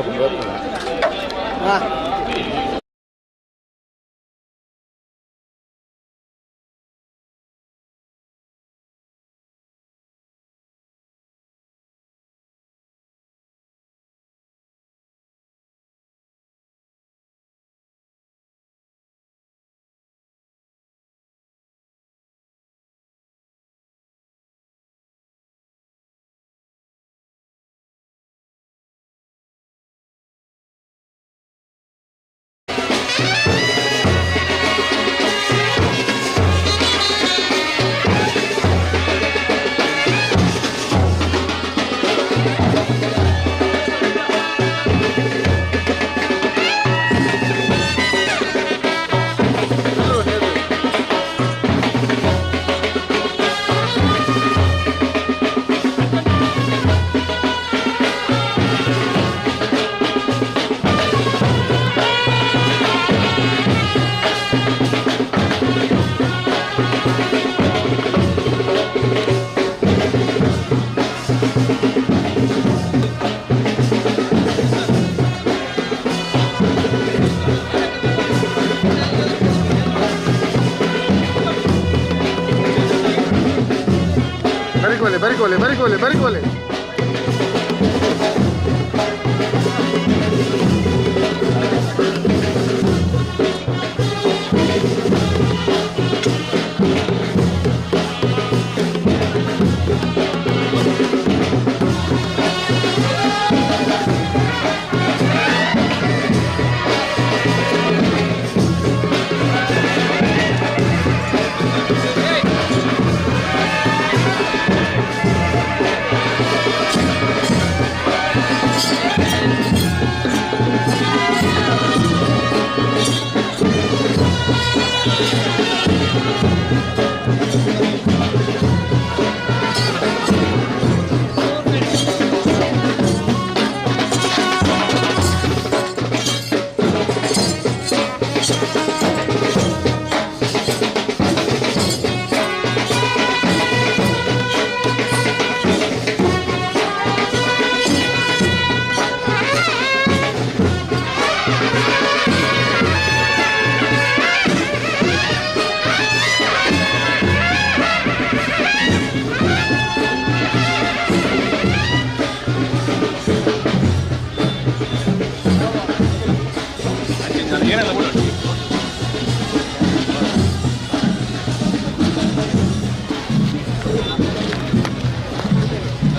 ಬರಿಕೋಲೆ ಬರಿಕೋಲೆ ಬರಿಕೋಲೆ ಬರಿಕೋಲೆ.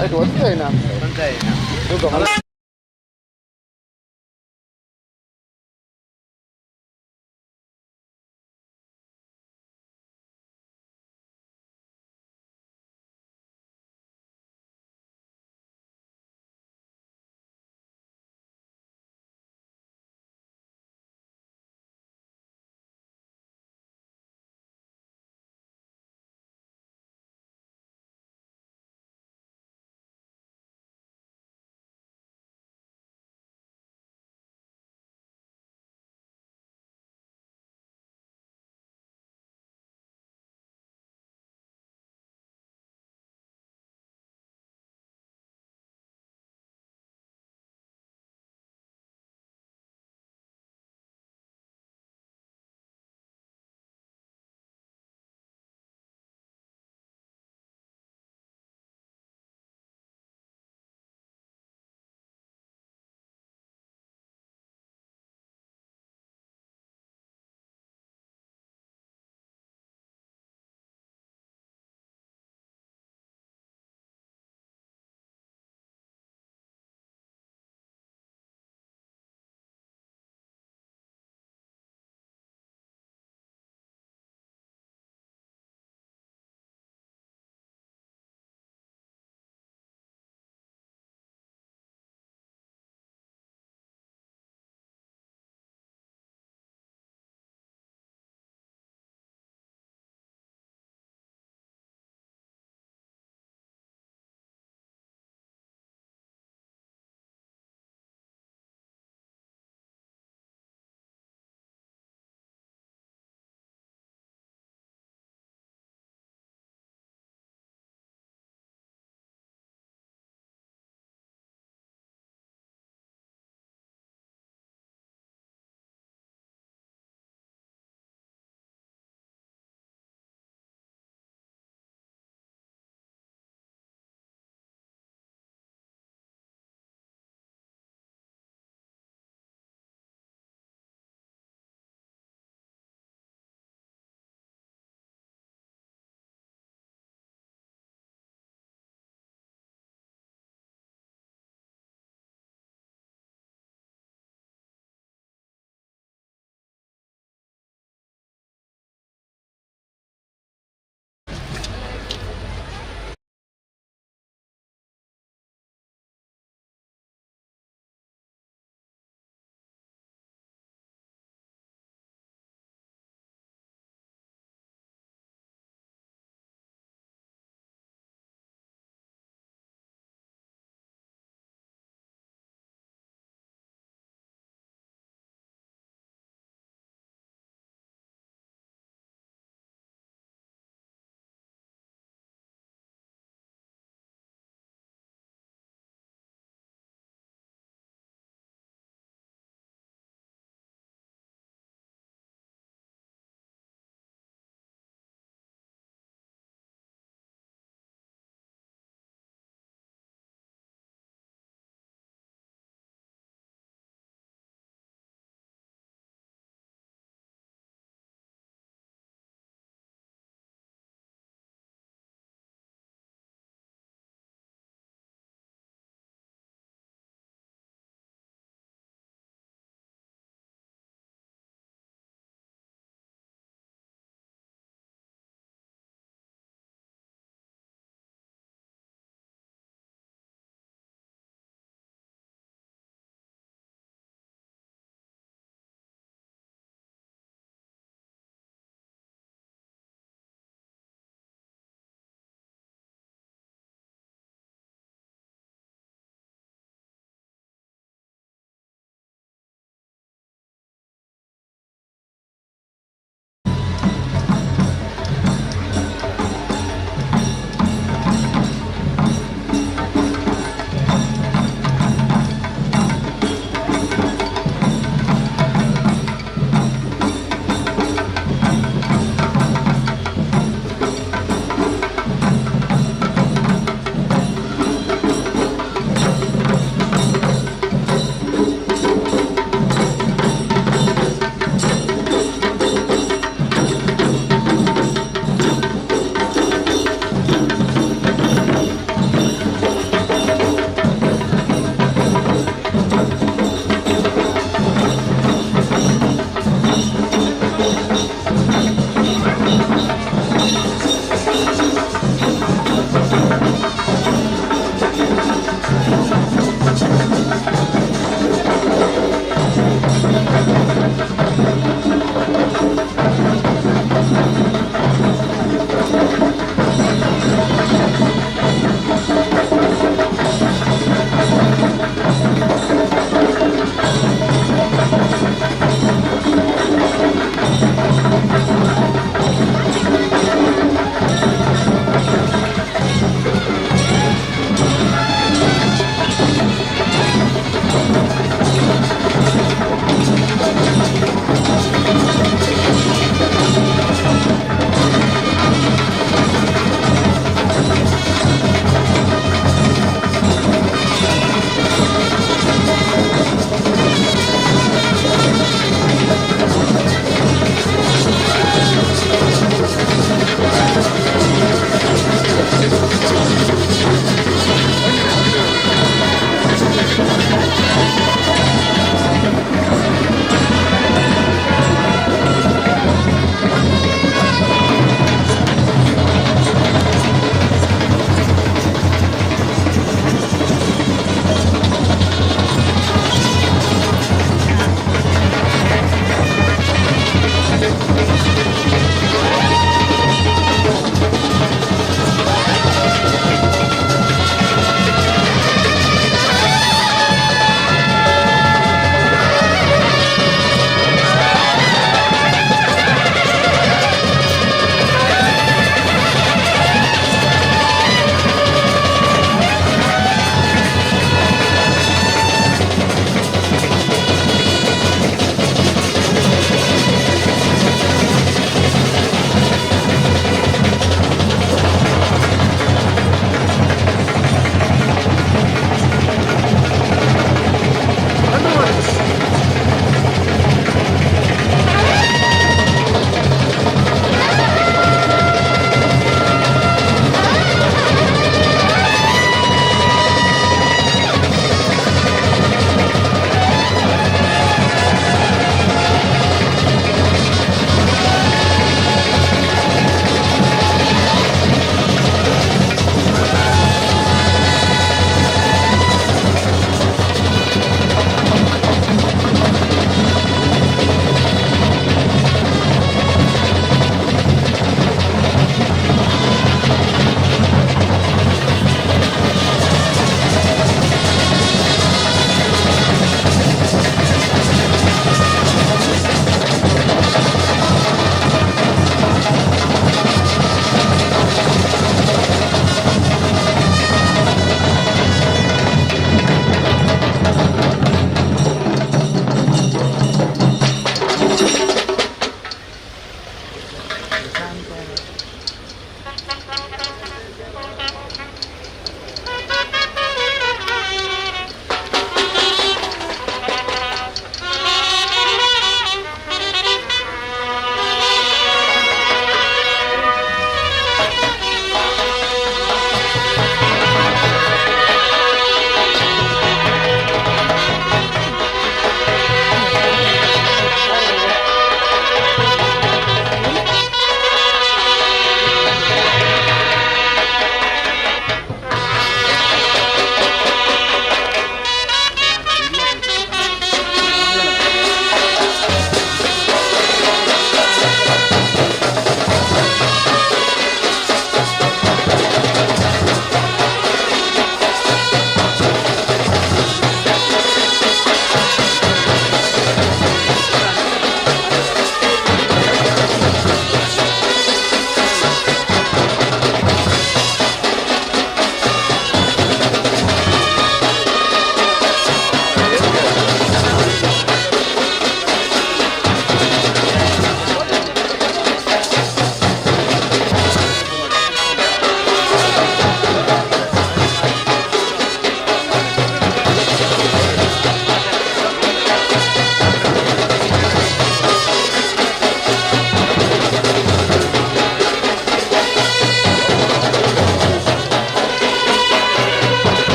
ಆಯ್ತು, ಒಂದೇ.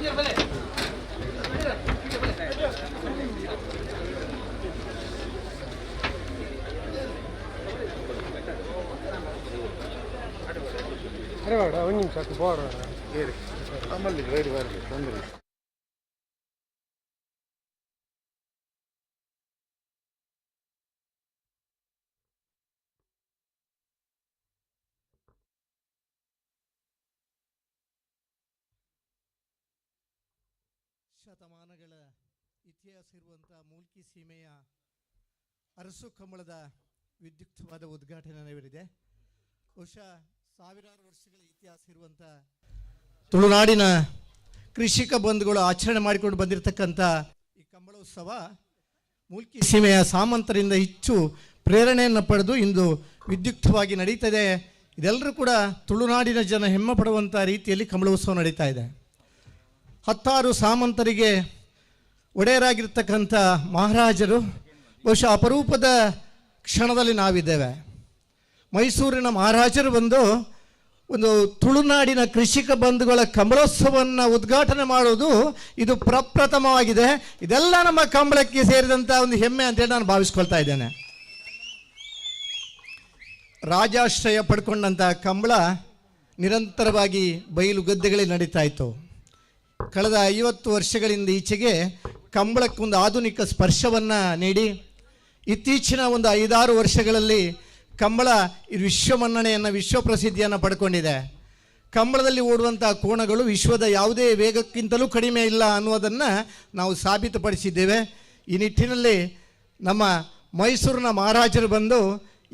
ಅರೆ ಬೇಡ, ಒಂದು ನಿಮಿಷ ಬೋರ್ಡ್. ಶತಮಾನಗಳ ಇತಿಹಾಸ ಇರುವಂಥ ಮೂಲ್ಕಿ ಸೀಮೆಯ ಅರಸು ಕಂಬಳದ ವಿದ್ಯುಕ್ತವಾದ ಉದ್ಘಾಟನೆ ನೆರವೇರಿದೆ. ಬಹುಶಃ ಸಾವಿರಾರು ವರ್ಷಗಳ ಇತಿಹಾಸ ಇರುವಂಥ ತುಳುನಾಡಿನ ಕೃಷಿಕ ಬಂಧುಗಳು ಆಚರಣೆ ಮಾಡಿಕೊಂಡು ಬಂದಿರತಕ್ಕಂಥ ಈ ಕಂಬಳೋತ್ಸವ ಮೂಲ್ಕಿ ಸೀಮೆಯ ಸಾಮಂತರಿಂದ ಹೆಚ್ಚು ಪ್ರೇರಣೆಯನ್ನು ಪಡೆದು ಇಂದು ವಿದ್ಯುಕ್ತವಾಗಿ ನಡೀತದೆ. ಇದೆಲ್ಲರೂ ಕೂಡ ತುಳುನಾಡಿನ ಜನ ಹೆಮ್ಮೆ ಪಡುವಂಥ ರೀತಿಯಲ್ಲಿ ಕಂಬಳೋತ್ಸವ ನಡೀತಾ ಇದೆ. 10 ಸಾಮಂತರಿಗೆ ಒಡೆಯರಾಗಿರ್ತಕ್ಕಂಥ ಮಹಾರಾಜರು ಬಹುಶಃ ಅಪರೂಪದ ಕ್ಷಣದಲ್ಲಿ ನಾವಿದ್ದೇವೆ. ಮೈಸೂರಿನ ಮಹಾರಾಜರು ಬಂದು ಒಂದು ತುಳುನಾಡಿನ ಕೃಷಿಕ ಬಂಧುಗಳ ಕಂಬಳೋತ್ಸವವನ್ನು ಉದ್ಘಾಟನೆ ಮಾಡೋದು ಇದು ಪ್ರಪ್ರಥಮವಾಗಿದೆ. ಇದೆಲ್ಲ ನಮ್ಮ ಕಂಬಳಕ್ಕೆ ಸೇರಿದಂಥ ಒಂದು ಹೆಮ್ಮೆ ಅಂತೇಳಿ ನಾನು ಭಾವಿಸ್ಕೊಳ್ತಾ ಇದ್ದೇನೆ. ರಾಜಾಶ್ರಯ ಪಡ್ಕೊಂಡಂಥ ಕಂಬಳ ನಿರಂತರವಾಗಿ ಬಯಲು ಗದ್ದೆಗಳಲ್ಲಿ ನಡೀತಾ ಇತ್ತು. ಕಳೆದ 50 ವರ್ಷಗಳಿಂದ ಈಚೆಗೆ ಕಂಬಳಕ್ಕೊಂದು ಆಧುನಿಕ ಸ್ಪರ್ಶವನ್ನು ನೀಡಿ ಇತ್ತೀಚಿನ ಒಂದು 5-6 ವರ್ಷಗಳಲ್ಲಿ ಕಂಬಳ ವಿಶ್ವ ಮನ್ನಣೆಯನ್ನು, ವಿಶ್ವ ಪ್ರಸಿದ್ಧಿಯನ್ನು ಪಡ್ಕೊಂಡಿದೆ. ಕಂಬಳದಲ್ಲಿ ಓಡುವಂಥ ಕೋಣಗಳು ವಿಶ್ವದ ಯಾವುದೇ ವೇಗಕ್ಕಿಂತಲೂ ಕಡಿಮೆ ಇಲ್ಲ ಅನ್ನೋದನ್ನು ನಾವು ಸಾಬೀತುಪಡಿಸಿದ್ದೇವೆ. ಈ ನಿಟ್ಟಿನಲ್ಲಿ ನಮ್ಮ ಮೈಸೂರಿನ ಮಹಾರಾಜರು ಬಂದು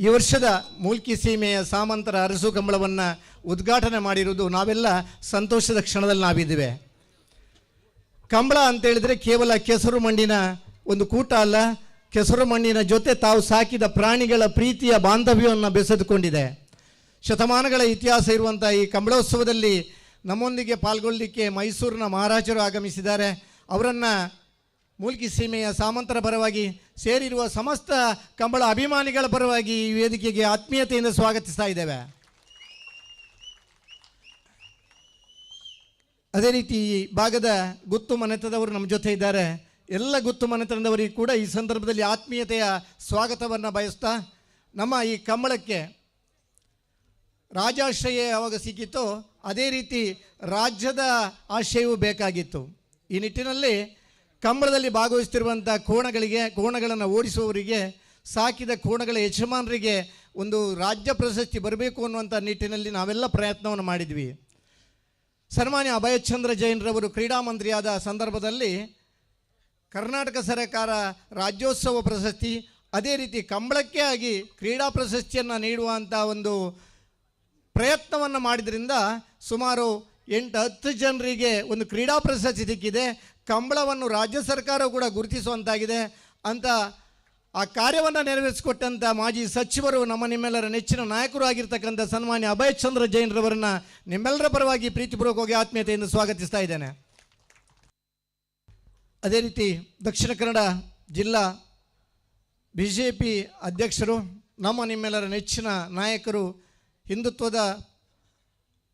ಈ ವರ್ಷದ ಮೂಲ್ಕಿ ಸೀಮೆಯ ಸಾಮಂತರ ಅರಸು ಕಂಬಳವನ್ನು ಉದ್ಘಾಟನೆ ಮಾಡಿರುವುದು ನಾವೆಲ್ಲ ಸಂತೋಷದ ಕ್ಷಣದಲ್ಲಿ ನಾವಿದ್ದೇವೆ. ಕಂಬಳ ಅಂತೇಳಿದರೆ ಕೇವಲ ಕೆಸರು ಮಣ್ಣಿನ ಒಂದು ಕೂಟ ಅಲ್ಲ, ಕೆಸರು ಮಣ್ಣಿನ ಜೊತೆ ತಾವು ಸಾಕಿದ ಪ್ರಾಣಿಗಳ ಪ್ರೀತಿಯ ಬಾಂಧವ್ಯವನ್ನು ಬೆಸೆದುಕೊಂಡಿದೆ. ಶತಮಾನಗಳ ಇತಿಹಾಸ ಇರುವಂಥ ಈ ಕಂಬಳೋತ್ಸವದಲ್ಲಿ ನಮ್ಮೊಂದಿಗೆ ಪಾಲ್ಗೊಳ್ಳಲಿಕ್ಕೆ ಮೈಸೂರಿನ ಮಹಾರಾಜರು ಆಗಮಿಸಿದ್ದಾರೆ. ಅವರನ್ನು ಮೂಲ್ಕಿ ಸೀಮೆಯ ಸಾಮಂತರ ಪರವಾಗಿ, ಸೇರಿರುವ ಸಮಸ್ತ ಕಂಬಳ ಅಭಿಮಾನಿಗಳ ಪರವಾಗಿ ಈ ವೇದಿಕೆಗೆ ಆತ್ಮೀಯತೆಯಿಂದ ಸ್ವಾಗತಿಸ್ತಾ ಇದ್ದೇವೆ. ಅದೇ ರೀತಿ ಈ ಭಾಗದ ಗುತ್ತು ಮನೆತನದವರು ನಮ್ಮ ಜೊತೆ ಇದ್ದಾರೆ. ಎಲ್ಲ ಗುತ್ತು ಮನೆತನದವರಿಗೂ ಕೂಡ ಈ ಸಂದರ್ಭದಲ್ಲಿ ಆತ್ಮೀಯತೆಯ ಸ್ವಾಗತವನ್ನು ಬಯಸ್ತಾ, ನಮ್ಮ ಈ ಕಂಬಳಕ್ಕೆ ರಾಜಾಶ್ರಯ ಯಾವಾಗ ಸಿಕ್ಕಿತೋ ಅದೇ ರೀತಿ ರಾಜ್ಯದ ಆಶ್ರಯವೂ ಬೇಕಾಗಿತ್ತು. ಈ ನಿಟ್ಟಿನಲ್ಲಿ ಕಂಬಳದಲ್ಲಿ ಭಾಗವಹಿಸ್ತಿರುವಂಥ ಕೋಣಗಳಿಗೆ, ಕೋಣಗಳನ್ನು ಓಡಿಸುವವರಿಗೆ, ಸಾಕಿದ ಕೋಣಗಳ ಯಜಮಾನರಿಗೆ ಒಂದು ರಾಜ್ಯ ಪ್ರಶಸ್ತಿ ಬರಬೇಕು ಅನ್ನುವಂಥ ನಿಟ್ಟಿನಲ್ಲಿ ನಾವೆಲ್ಲ ಪ್ರಯತ್ನವನ್ನು ಮಾಡಿದ್ವಿ. ಸನ್ಮಾನ್ಯ ಅಭಯಚಂದ್ರ ಜೈನ್ರವರು ಕ್ರೀಡಾ ಮಂತ್ರಿಯಾದ ಸಂದರ್ಭದಲ್ಲಿ ಕರ್ನಾಟಕ ಸರ್ಕಾರ ರಾಜ್ಯೋತ್ಸವ ಪ್ರಶಸ್ತಿ, ಅದೇ ರೀತಿ ಕಂಬಳಕ್ಕೆ ಆಗಿ ಕ್ರೀಡಾ ಪ್ರಶಸ್ತಿಯನ್ನು ನೀಡುವಂಥ ಒಂದು ಪ್ರಯತ್ನವನ್ನು ಮಾಡಿದ್ರಿಂದ ಸುಮಾರು 8-10 ಜನರಿಗೆ ಒಂದು ಕ್ರೀಡಾ ಪ್ರಶಸ್ತಿ ಸಿಕ್ಕಿದೆ. ಕಂಬಳವನ್ನು ರಾಜ್ಯ ಸರ್ಕಾರ ಕೂಡ ಗುರುತಿಸುವಂತಾಗಿದೆ ಅಂತ ಆ ಕಾರ್ಯವನ್ನು ನೆರವೇರಿಸಿಕೊಟ್ಟಂಥ ಮಾಜಿ ಸಚಿವರು, ನಮ್ಮ ನಿಮ್ಮೆಲ್ಲರ ನೆಚ್ಚಿನ ನಾಯಕರು ಆಗಿರ್ತಕ್ಕಂಥ ಸನ್ಮಾನ್ಯ ಅಭಯಚಂದ್ರ ಜೈನ್ರವರನ್ನು ನಿಮ್ಮೆಲ್ಲರ ಪರವಾಗಿ ಪ್ರೀತಿಪೂರ್ವಕವಾಗಿ ಆತ್ಮೀಯತೆಯಿಂದ ಸ್ವಾಗತಿಸ್ತಾ ಇದ್ದೇನೆ. ಅದೇ ರೀತಿ ದಕ್ಷಿಣ ಕನ್ನಡ ಜಿಲ್ಲಾ BJP ಅಧ್ಯಕ್ಷರು, ನಮ್ಮ ನಿಮ್ಮೆಲ್ಲರ ನೆಚ್ಚಿನ ನಾಯಕರು, ಹಿಂದುತ್ವದ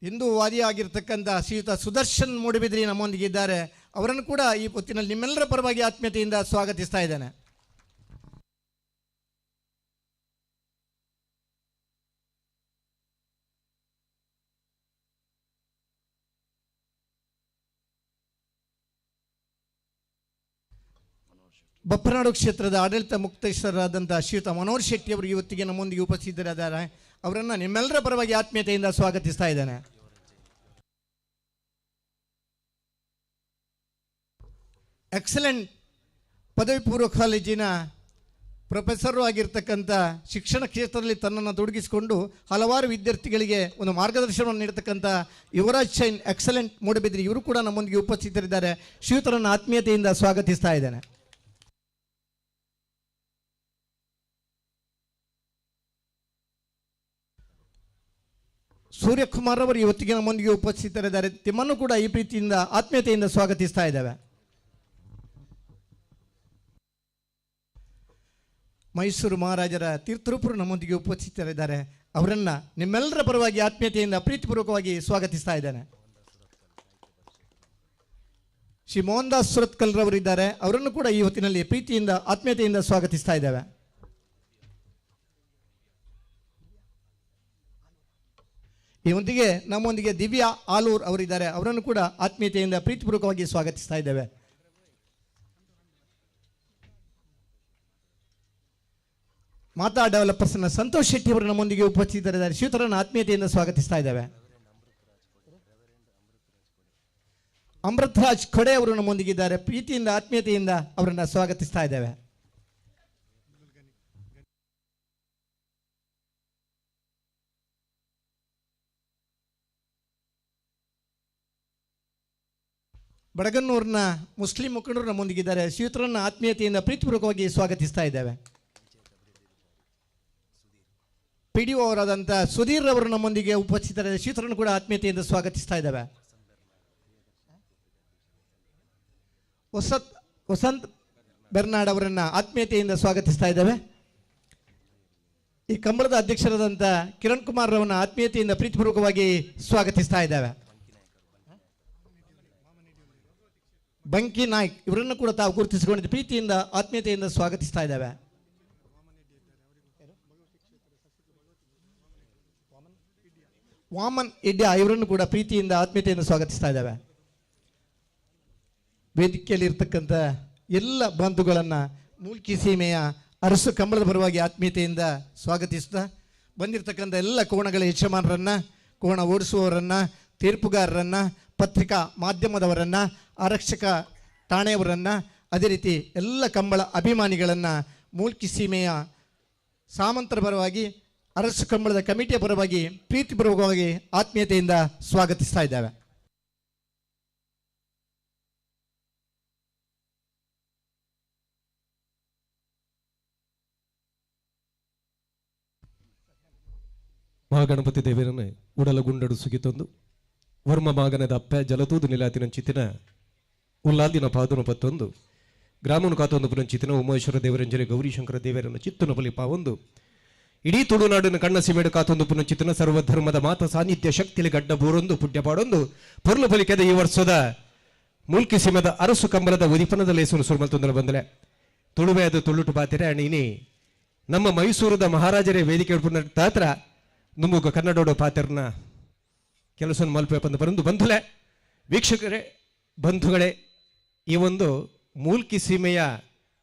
ಹಿಂದೂವಾದಿಯಾಗಿರ್ತಕ್ಕಂಥ ಶ್ರೀಯುತ ಸುದರ್ಶನ್ ಮೂಡುಬಿದ್ರಿ ನಮ್ಮೊಂದಿಗೆ ಇದ್ದಾರೆ. ಅವರನ್ನು ಕೂಡ ಈ ಹೊತ್ತಿನಲ್ಲಿ ನಿಮ್ಮೆಲ್ಲರ ಪರವಾಗಿ ಆತ್ಮೀಯತೆಯಿಂದ ಸ್ವಾಗತಿಸ್ತಾ ಇದ್ದೇನೆ. ಬಪ್ಪನಾಡು ಕ್ಷೇತ್ರದ ಆಡಳಿತ ಮುಕ್ತೇಶ್ವರರಾದಂಥ ಶ್ರೀಯುತ ಮನೋಹರ್ ಶೆಟ್ಟಿ ಅವರು ಇವತ್ತಿಗೆ ನಮ್ಮೊಂದಿಗೆ ಉಪಸ್ಥಿತರಿದ್ದಾರೆ. ಅವರನ್ನು ನಿಮ್ಮೆಲ್ಲರ ಪರವಾಗಿ ಆತ್ಮೀಯತೆಯಿಂದ ಸ್ವಾಗತಿಸ್ತಾ ಇದ್ದೇನೆ. ಎಕ್ಸಲೆಂಟ್ ಪದವಿ ಪೂರ್ವ ಕಾಲೇಜಿನ ಪ್ರೊಫೆಸರು ಆಗಿರ್ತಕ್ಕಂಥ, ಶಿಕ್ಷಣ ಕ್ಷೇತ್ರದಲ್ಲಿ ತನ್ನನ್ನು ತೊಡಗಿಸಿಕೊಂಡು ಹಲವಾರು ವಿದ್ಯಾರ್ಥಿಗಳಿಗೆ ಒಂದು ಮಾರ್ಗದರ್ಶನವನ್ನು ನೀಡತಕ್ಕಂಥ ಯುವರಾಜ್ ಶೈನ್ ಎಕ್ಸಲೆಂಟ್ ಮೂಡಬಿದ್ರಿ ಇವರು ಕೂಡ ನಮ್ಮೊಂದಿಗೆ ಉಪಸ್ಥಿತರಿದ್ದಾರೆ. ಶ್ರೀಯುತರನ್ನು ಆತ್ಮೀಯತೆಯಿಂದ ಸ್ವಾಗತಿಸ್ತಾ ಇದ್ದೇನೆ. ಸೂರ್ಯಕುಮಾರ್ ಅವರು ಇವತ್ತಿಗೆ ನಮ್ಮೊಂದಿಗೆ ಉಪಸ್ಥಿತರಿದ್ದಾರೆ. ತಮ್ಮನ್ನು ಕೂಡ ಈ ಪ್ರೀತಿಯಿಂದ ಆತ್ಮೀಯತೆಯಿಂದ ಸ್ವಾಗತಿಸ್ತಾ ಇದ್ದೇವೆ. ಮೈಸೂರು ಮಹಾರಾಜರ ತೀರ್ಥರೂಪರು ನಮ್ಮೊಂದಿಗೆ ಉಪಸ್ಥಿತರಿದ್ದಾರೆ. ಅವರನ್ನು ನಿಮ್ಮೆಲ್ಲರ ಪರವಾಗಿ ಆತ್ಮೀಯತೆಯಿಂದ ಪ್ರೀತಿಪೂರ್ವಕವಾಗಿ ಸ್ವಾಗತಿಸ್ತಾ ಇದ್ದೇನೆ. ಶ್ರೀ ಮೋಹನ್ ದಾಸ್ ಸುರತ್ಕಲ್ರವರಿದ್ದಾರೆ, ಅವರನ್ನು ಕೂಡ ಈ ಹೊತ್ತಿನಲ್ಲಿ ಪ್ರೀತಿಯಿಂದ ಆತ್ಮೀಯತೆಯಿಂದ ಸ್ವಾಗತಿಸ್ತಾ ಇದ್ದೇವೆ. ಈ ನಮ್ಮೊಂದಿಗೆ ದಿವ್ಯಾ ಆಲೂರ್ ಅವರಿದ್ದಾರೆ, ಅವರನ್ನು ಕೂಡ ಆತ್ಮೀಯತೆಯಿಂದ ಪ್ರೀತಿಪೂರ್ವಕವಾಗಿ ಸ್ವಾಗತಿಸ್ತಾ ಇದ್ದೇವೆ. ಮಾತಾ ಡೆವಲಪರ್ಸ್ನ ಸಂತೋಷ್ ಶೆಟ್ಟಿ ಅವರು ನಮ್ಮೊಂದಿಗೆ ಉಪಸ್ಥಿತರಿದ್ದಾರೆ, ಶ್ರೀತರನ್ನು ಆತ್ಮೀಯತೆಯಿಂದ ಸ್ವಾಗತಿಸ್ತಾ ಇದ್ದೇವೆ. ಅಮೃತರಾಜ್ ಖೊಡೆ ಅವರು ನಮ್ಮೊಂದಿಗಿದ್ದಾರೆ, ಪ್ರೀತಿಯಿಂದ ಆತ್ಮೀಯತೆಯಿಂದ ಅವರನ್ನು ಸ್ವಾಗತಿಸ್ತಾ ಇದ್ದೇವೆ. ಬಡಗನ್ನೂರಿನ ಮುಸ್ಲಿಂ ಮುಖಂಡರು ನಮ್ಮೊಂದಿಗಿದ್ದಾರೆ, ಶ್ರೀಯುತರನ್ನು ಆತ್ಮೀಯತೆಯಿಂದ ಪ್ರೀತಿಪೂರ್ವಕವಾಗಿ ಸ್ವಾಗತಿಸ್ತಾ ಇದ್ದೇವೆ. ಪಿ ಡಿ ಒ ಅವರಾದಂಥ ಸುಧೀರ್ ಅವರು ನಮ್ಮೊಂದಿಗೆ ಉಪಸ್ಥಿತರಿದ್ದಾರೆ, ಶ್ರೀಯುತರನ್ನು ಕೂಡ ಆತ್ಮೀಯತೆಯಿಂದ ಸ್ವಾಗತಿಸ್ತಾ ಇದ್ದೇವೆ. ವಸಂತ್ ಬೆರ್ನಾಡ್ ಅವರನ್ನು ಆತ್ಮೀಯತೆಯಿಂದ ಸ್ವಾಗತಿಸ್ತಾ ಇದ್ದೇವೆ. ಈ ಕಂಬಳದ ಅಧ್ಯಕ್ಷರಾದಂಥ ಕಿರಣ್ ಕುಮಾರ್ ರವನ್ನ ಆತ್ಮೀಯತೆಯಿಂದ ಪ್ರೀತಿಪೂರ್ವಕವಾಗಿ ಸ್ವಾಗತಿಸ್ತಾ ಇದ್ದೇವೆ. ಬಂಕಿ ನಾಯ್ಕ್ ಇವರನ್ನು ಕೂಡ ತಾವು ಗುರುತಿಸಿಕೊಂಡಿದ್ದು ಪ್ರೀತಿಯಿಂದ ಆತ್ಮೀಯತೆಯಿಂದ ಸ್ವಾಗತಿಸ್ತಾ ಇದ್ದೇವೆ. ವಾಮನ್ ಇಡ್ಯಾ ಇವರನ್ನು ಕೂಡ ಪ್ರೀತಿಯಿಂದ ಆತ್ಮೀಯತೆಯಿಂದ ಸ್ವಾಗತಿಸ್ತಾ ಇದ್ದೇವೆ. ವೇದಿಕೆಯಲ್ಲಿ ಇರ್ತಕ್ಕಂಥ ಎಲ್ಲ ಬಂಧುಗಳನ್ನು ಮೂಲ್ಕಿ ಸೀಮೆಯ ಅರಸು ಕಂಬಳದ ಪರವಾಗಿ ಆತ್ಮೀಯತೆಯಿಂದ ಸ್ವಾಗತಿಸ್ತಾ ಬಂದಿರತಕ್ಕಂಥ ಎಲ್ಲ ಕೋಣಗಳ ಯಜಮಾನರನ್ನು, ಕೋಣ ಓಡಿಸುವವರನ್ನು, ತೀರ್ಪುಗಾರರನ್ನು, ಪತ್ರಿಕಾ ಮಾಧ್ಯಮದವರನ್ನು, ಆರಕ್ಷಕ ಠಾಣೆಯವರನ್ನು, ಅದೇ ರೀತಿ ಎಲ್ಲ ಕಂಬಳ ಅಭಿಮಾನಿಗಳನ್ನು ಮೂಲ್ಕಿ ಸೀಮೆಯ ಸಾಮಂತರ ಪರವಾಗಿ, ಅರಸು ಕಂಬಳದ ಕಮಿಟಿಯ ಪರವಾಗಿ ಪ್ರೀತಿಪೂರ್ವಕವಾಗಿ ಆತ್ಮೀಯತೆಯಿಂದ ಸ್ವಾಗತಿಸ್ತಾ ಇದ್ದೇವೆ. ಮಹಾಗಣಪತಿ ದೇವರನ್ನೇ ಉಡಲ ಗುಂಡಡು ಸುಗಿತೊಂದು ವರ್ಮ ಮಾಗನದ ಅಪ್ಪೆ ಜಲತೂದು ನಿಲಾತಿನ ಚಿತ್ತಿನ ಉಲ್ಲಾದಿನ ಪಾದುನ ಪತ್ತೊಂದು ಗ್ರಾಮನು ಕಾತೊಂದು ಪುನಂಚಿತಿನ ಉಮೇಶ್ವರ ದೇವರಂಜನೆ ಗೌರಿಶಂಕರ ದೇವರನ್ನು ಚಿತ್ತನ ಬಲಿ ಪಾವೊಂದು ಇಡೀ ತುಳುನಾಡಿನ ಕಣ್ಣ ಸಿಮೆಡು ಕಾತೊಂದು ಪುನಂಚಿತನ ಸರ್ವಧರ್ಮದ ಮಾತ ಸಾನ್ನಿಧ್ಯ ಶಕ್ತಿಲಿ ಗಡ್ಡ ಬೂರೊಂದು ಪುಣ್ಯ ಪಾಡೊಂದು ಪೊರ್ಲು ಬಲಿಕೆದ ಈ ವರ್ಷದ ಮೂಲ್ಕಿ ಸೀಮೆದ ಅರಸು ಕಂಬಲದ ಉದಿಪನದ ಲೇಸನು ಸುರ್ಮಲ್ತೊಂದರ ಬಂದಲೆ ತುಳುವೆ ಅದು ತುಳುಟು ಬಾತಿರೆ ಅಣಿನಿ ನಮ್ಮ ಮೈಸೂರದ ಮಹಾರಾಜರೇ ವೇದಿಕೆ ತಾತ್ರ ನಮಗ ಕನ್ನಡೋಡ ಪಾತ್ರನ ಕೆಲಸ ಮಲ್ಪೇಪಂದು ಬರಂದು ಬಂಧುಲೆ ವೀಕ್ಷಕರೇ ಬಂಧುಗಳೇ, ಈ ಒಂದು ಮೂಲ್ಕಿ ಸೀಮೆಯ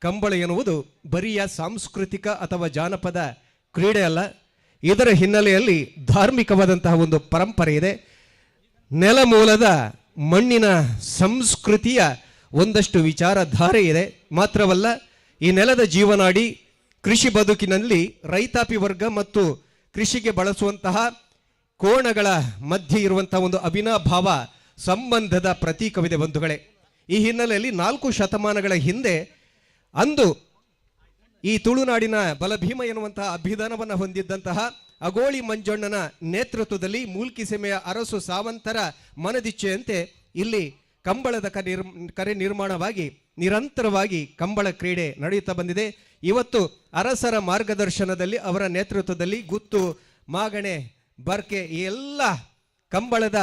ಕಂಬಳ ಎನ್ನುವುದು ಬರಿಯ ಸಾಂಸ್ಕೃತಿಕ ಅಥವಾ ಜಾನಪದ ಕ್ರೀಡೆ ಅಲ್ಲ. ಇದರ ಹಿನ್ನೆಲೆಯಲ್ಲಿ ಧಾರ್ಮಿಕವಾದಂತಹ ಒಂದು ಪರಂಪರೆ ಇದೆ. ನೆಲಮೂಲದ ಮಣ್ಣಿನ ಸಂಸ್ಕೃತಿಯ ಒಂದಷ್ಟು ವಿಚಾರಧಾರೆ ಇದೆ. ಮಾತ್ರವಲ್ಲ, ಈ ನೆಲದ ಜೀವನಾಡಿ ಕೃಷಿ ಬದುಕಿನಲ್ಲಿ ರೈತಾಪಿ ವರ್ಗ ಮತ್ತು ಕೃಷಿಗೆ ಬಳಸುವಂತಹ ಕೋಣಗಳ ಮಧ್ಯೆ ಇರುವಂತಹ ಒಂದು ಅವಿನಾಭಾವ ಸಂಬಂಧದ ಪ್ರತೀಕವಿದೆ ಬಂಧುಗಳೇ. ಈ ಹಿನ್ನೆಲೆಯಲ್ಲಿ 4 ಶತಮಾನಗಳ ಹಿಂದೆ ಅಂದು ಈ ತುಳುನಾಡಿನ ಬಲಭೀಮ ಎನ್ನುವಂತಹ ಅಭಿದಾನವನ್ನು ಹೊಂದಿದ್ದಂತಹ ಅಗೋಳಿ ಮಂಜಣ್ಣನ ನೇತೃತ್ವದಲ್ಲಿ ಮೂಲ್ಕಿ ಸೀಮೆಯ ಅರಸು ಸಾವಂತರ ಮನದಿಚ್ಛೆಯಂತೆ ಇಲ್ಲಿ ಕಂಬಳದ ಕರೆ ನಿರ್ಮಾಣವಾಗಿ ನಿರಂತರವಾಗಿ ಕಂಬಳ ಕ್ರೀಡೆ ನಡೆಯುತ್ತಾ ಬಂದಿದೆ. ಇವತ್ತು ಅರಸರ ಮಾರ್ಗದರ್ಶನದಲ್ಲಿ ಅವರ ನೇತೃತ್ವದಲ್ಲಿ ಗುತ್ತು, ಮಾಗಣೆ, ಬರ್ಕೆ ಈ ಎಲ್ಲ ಕಂಬಳದ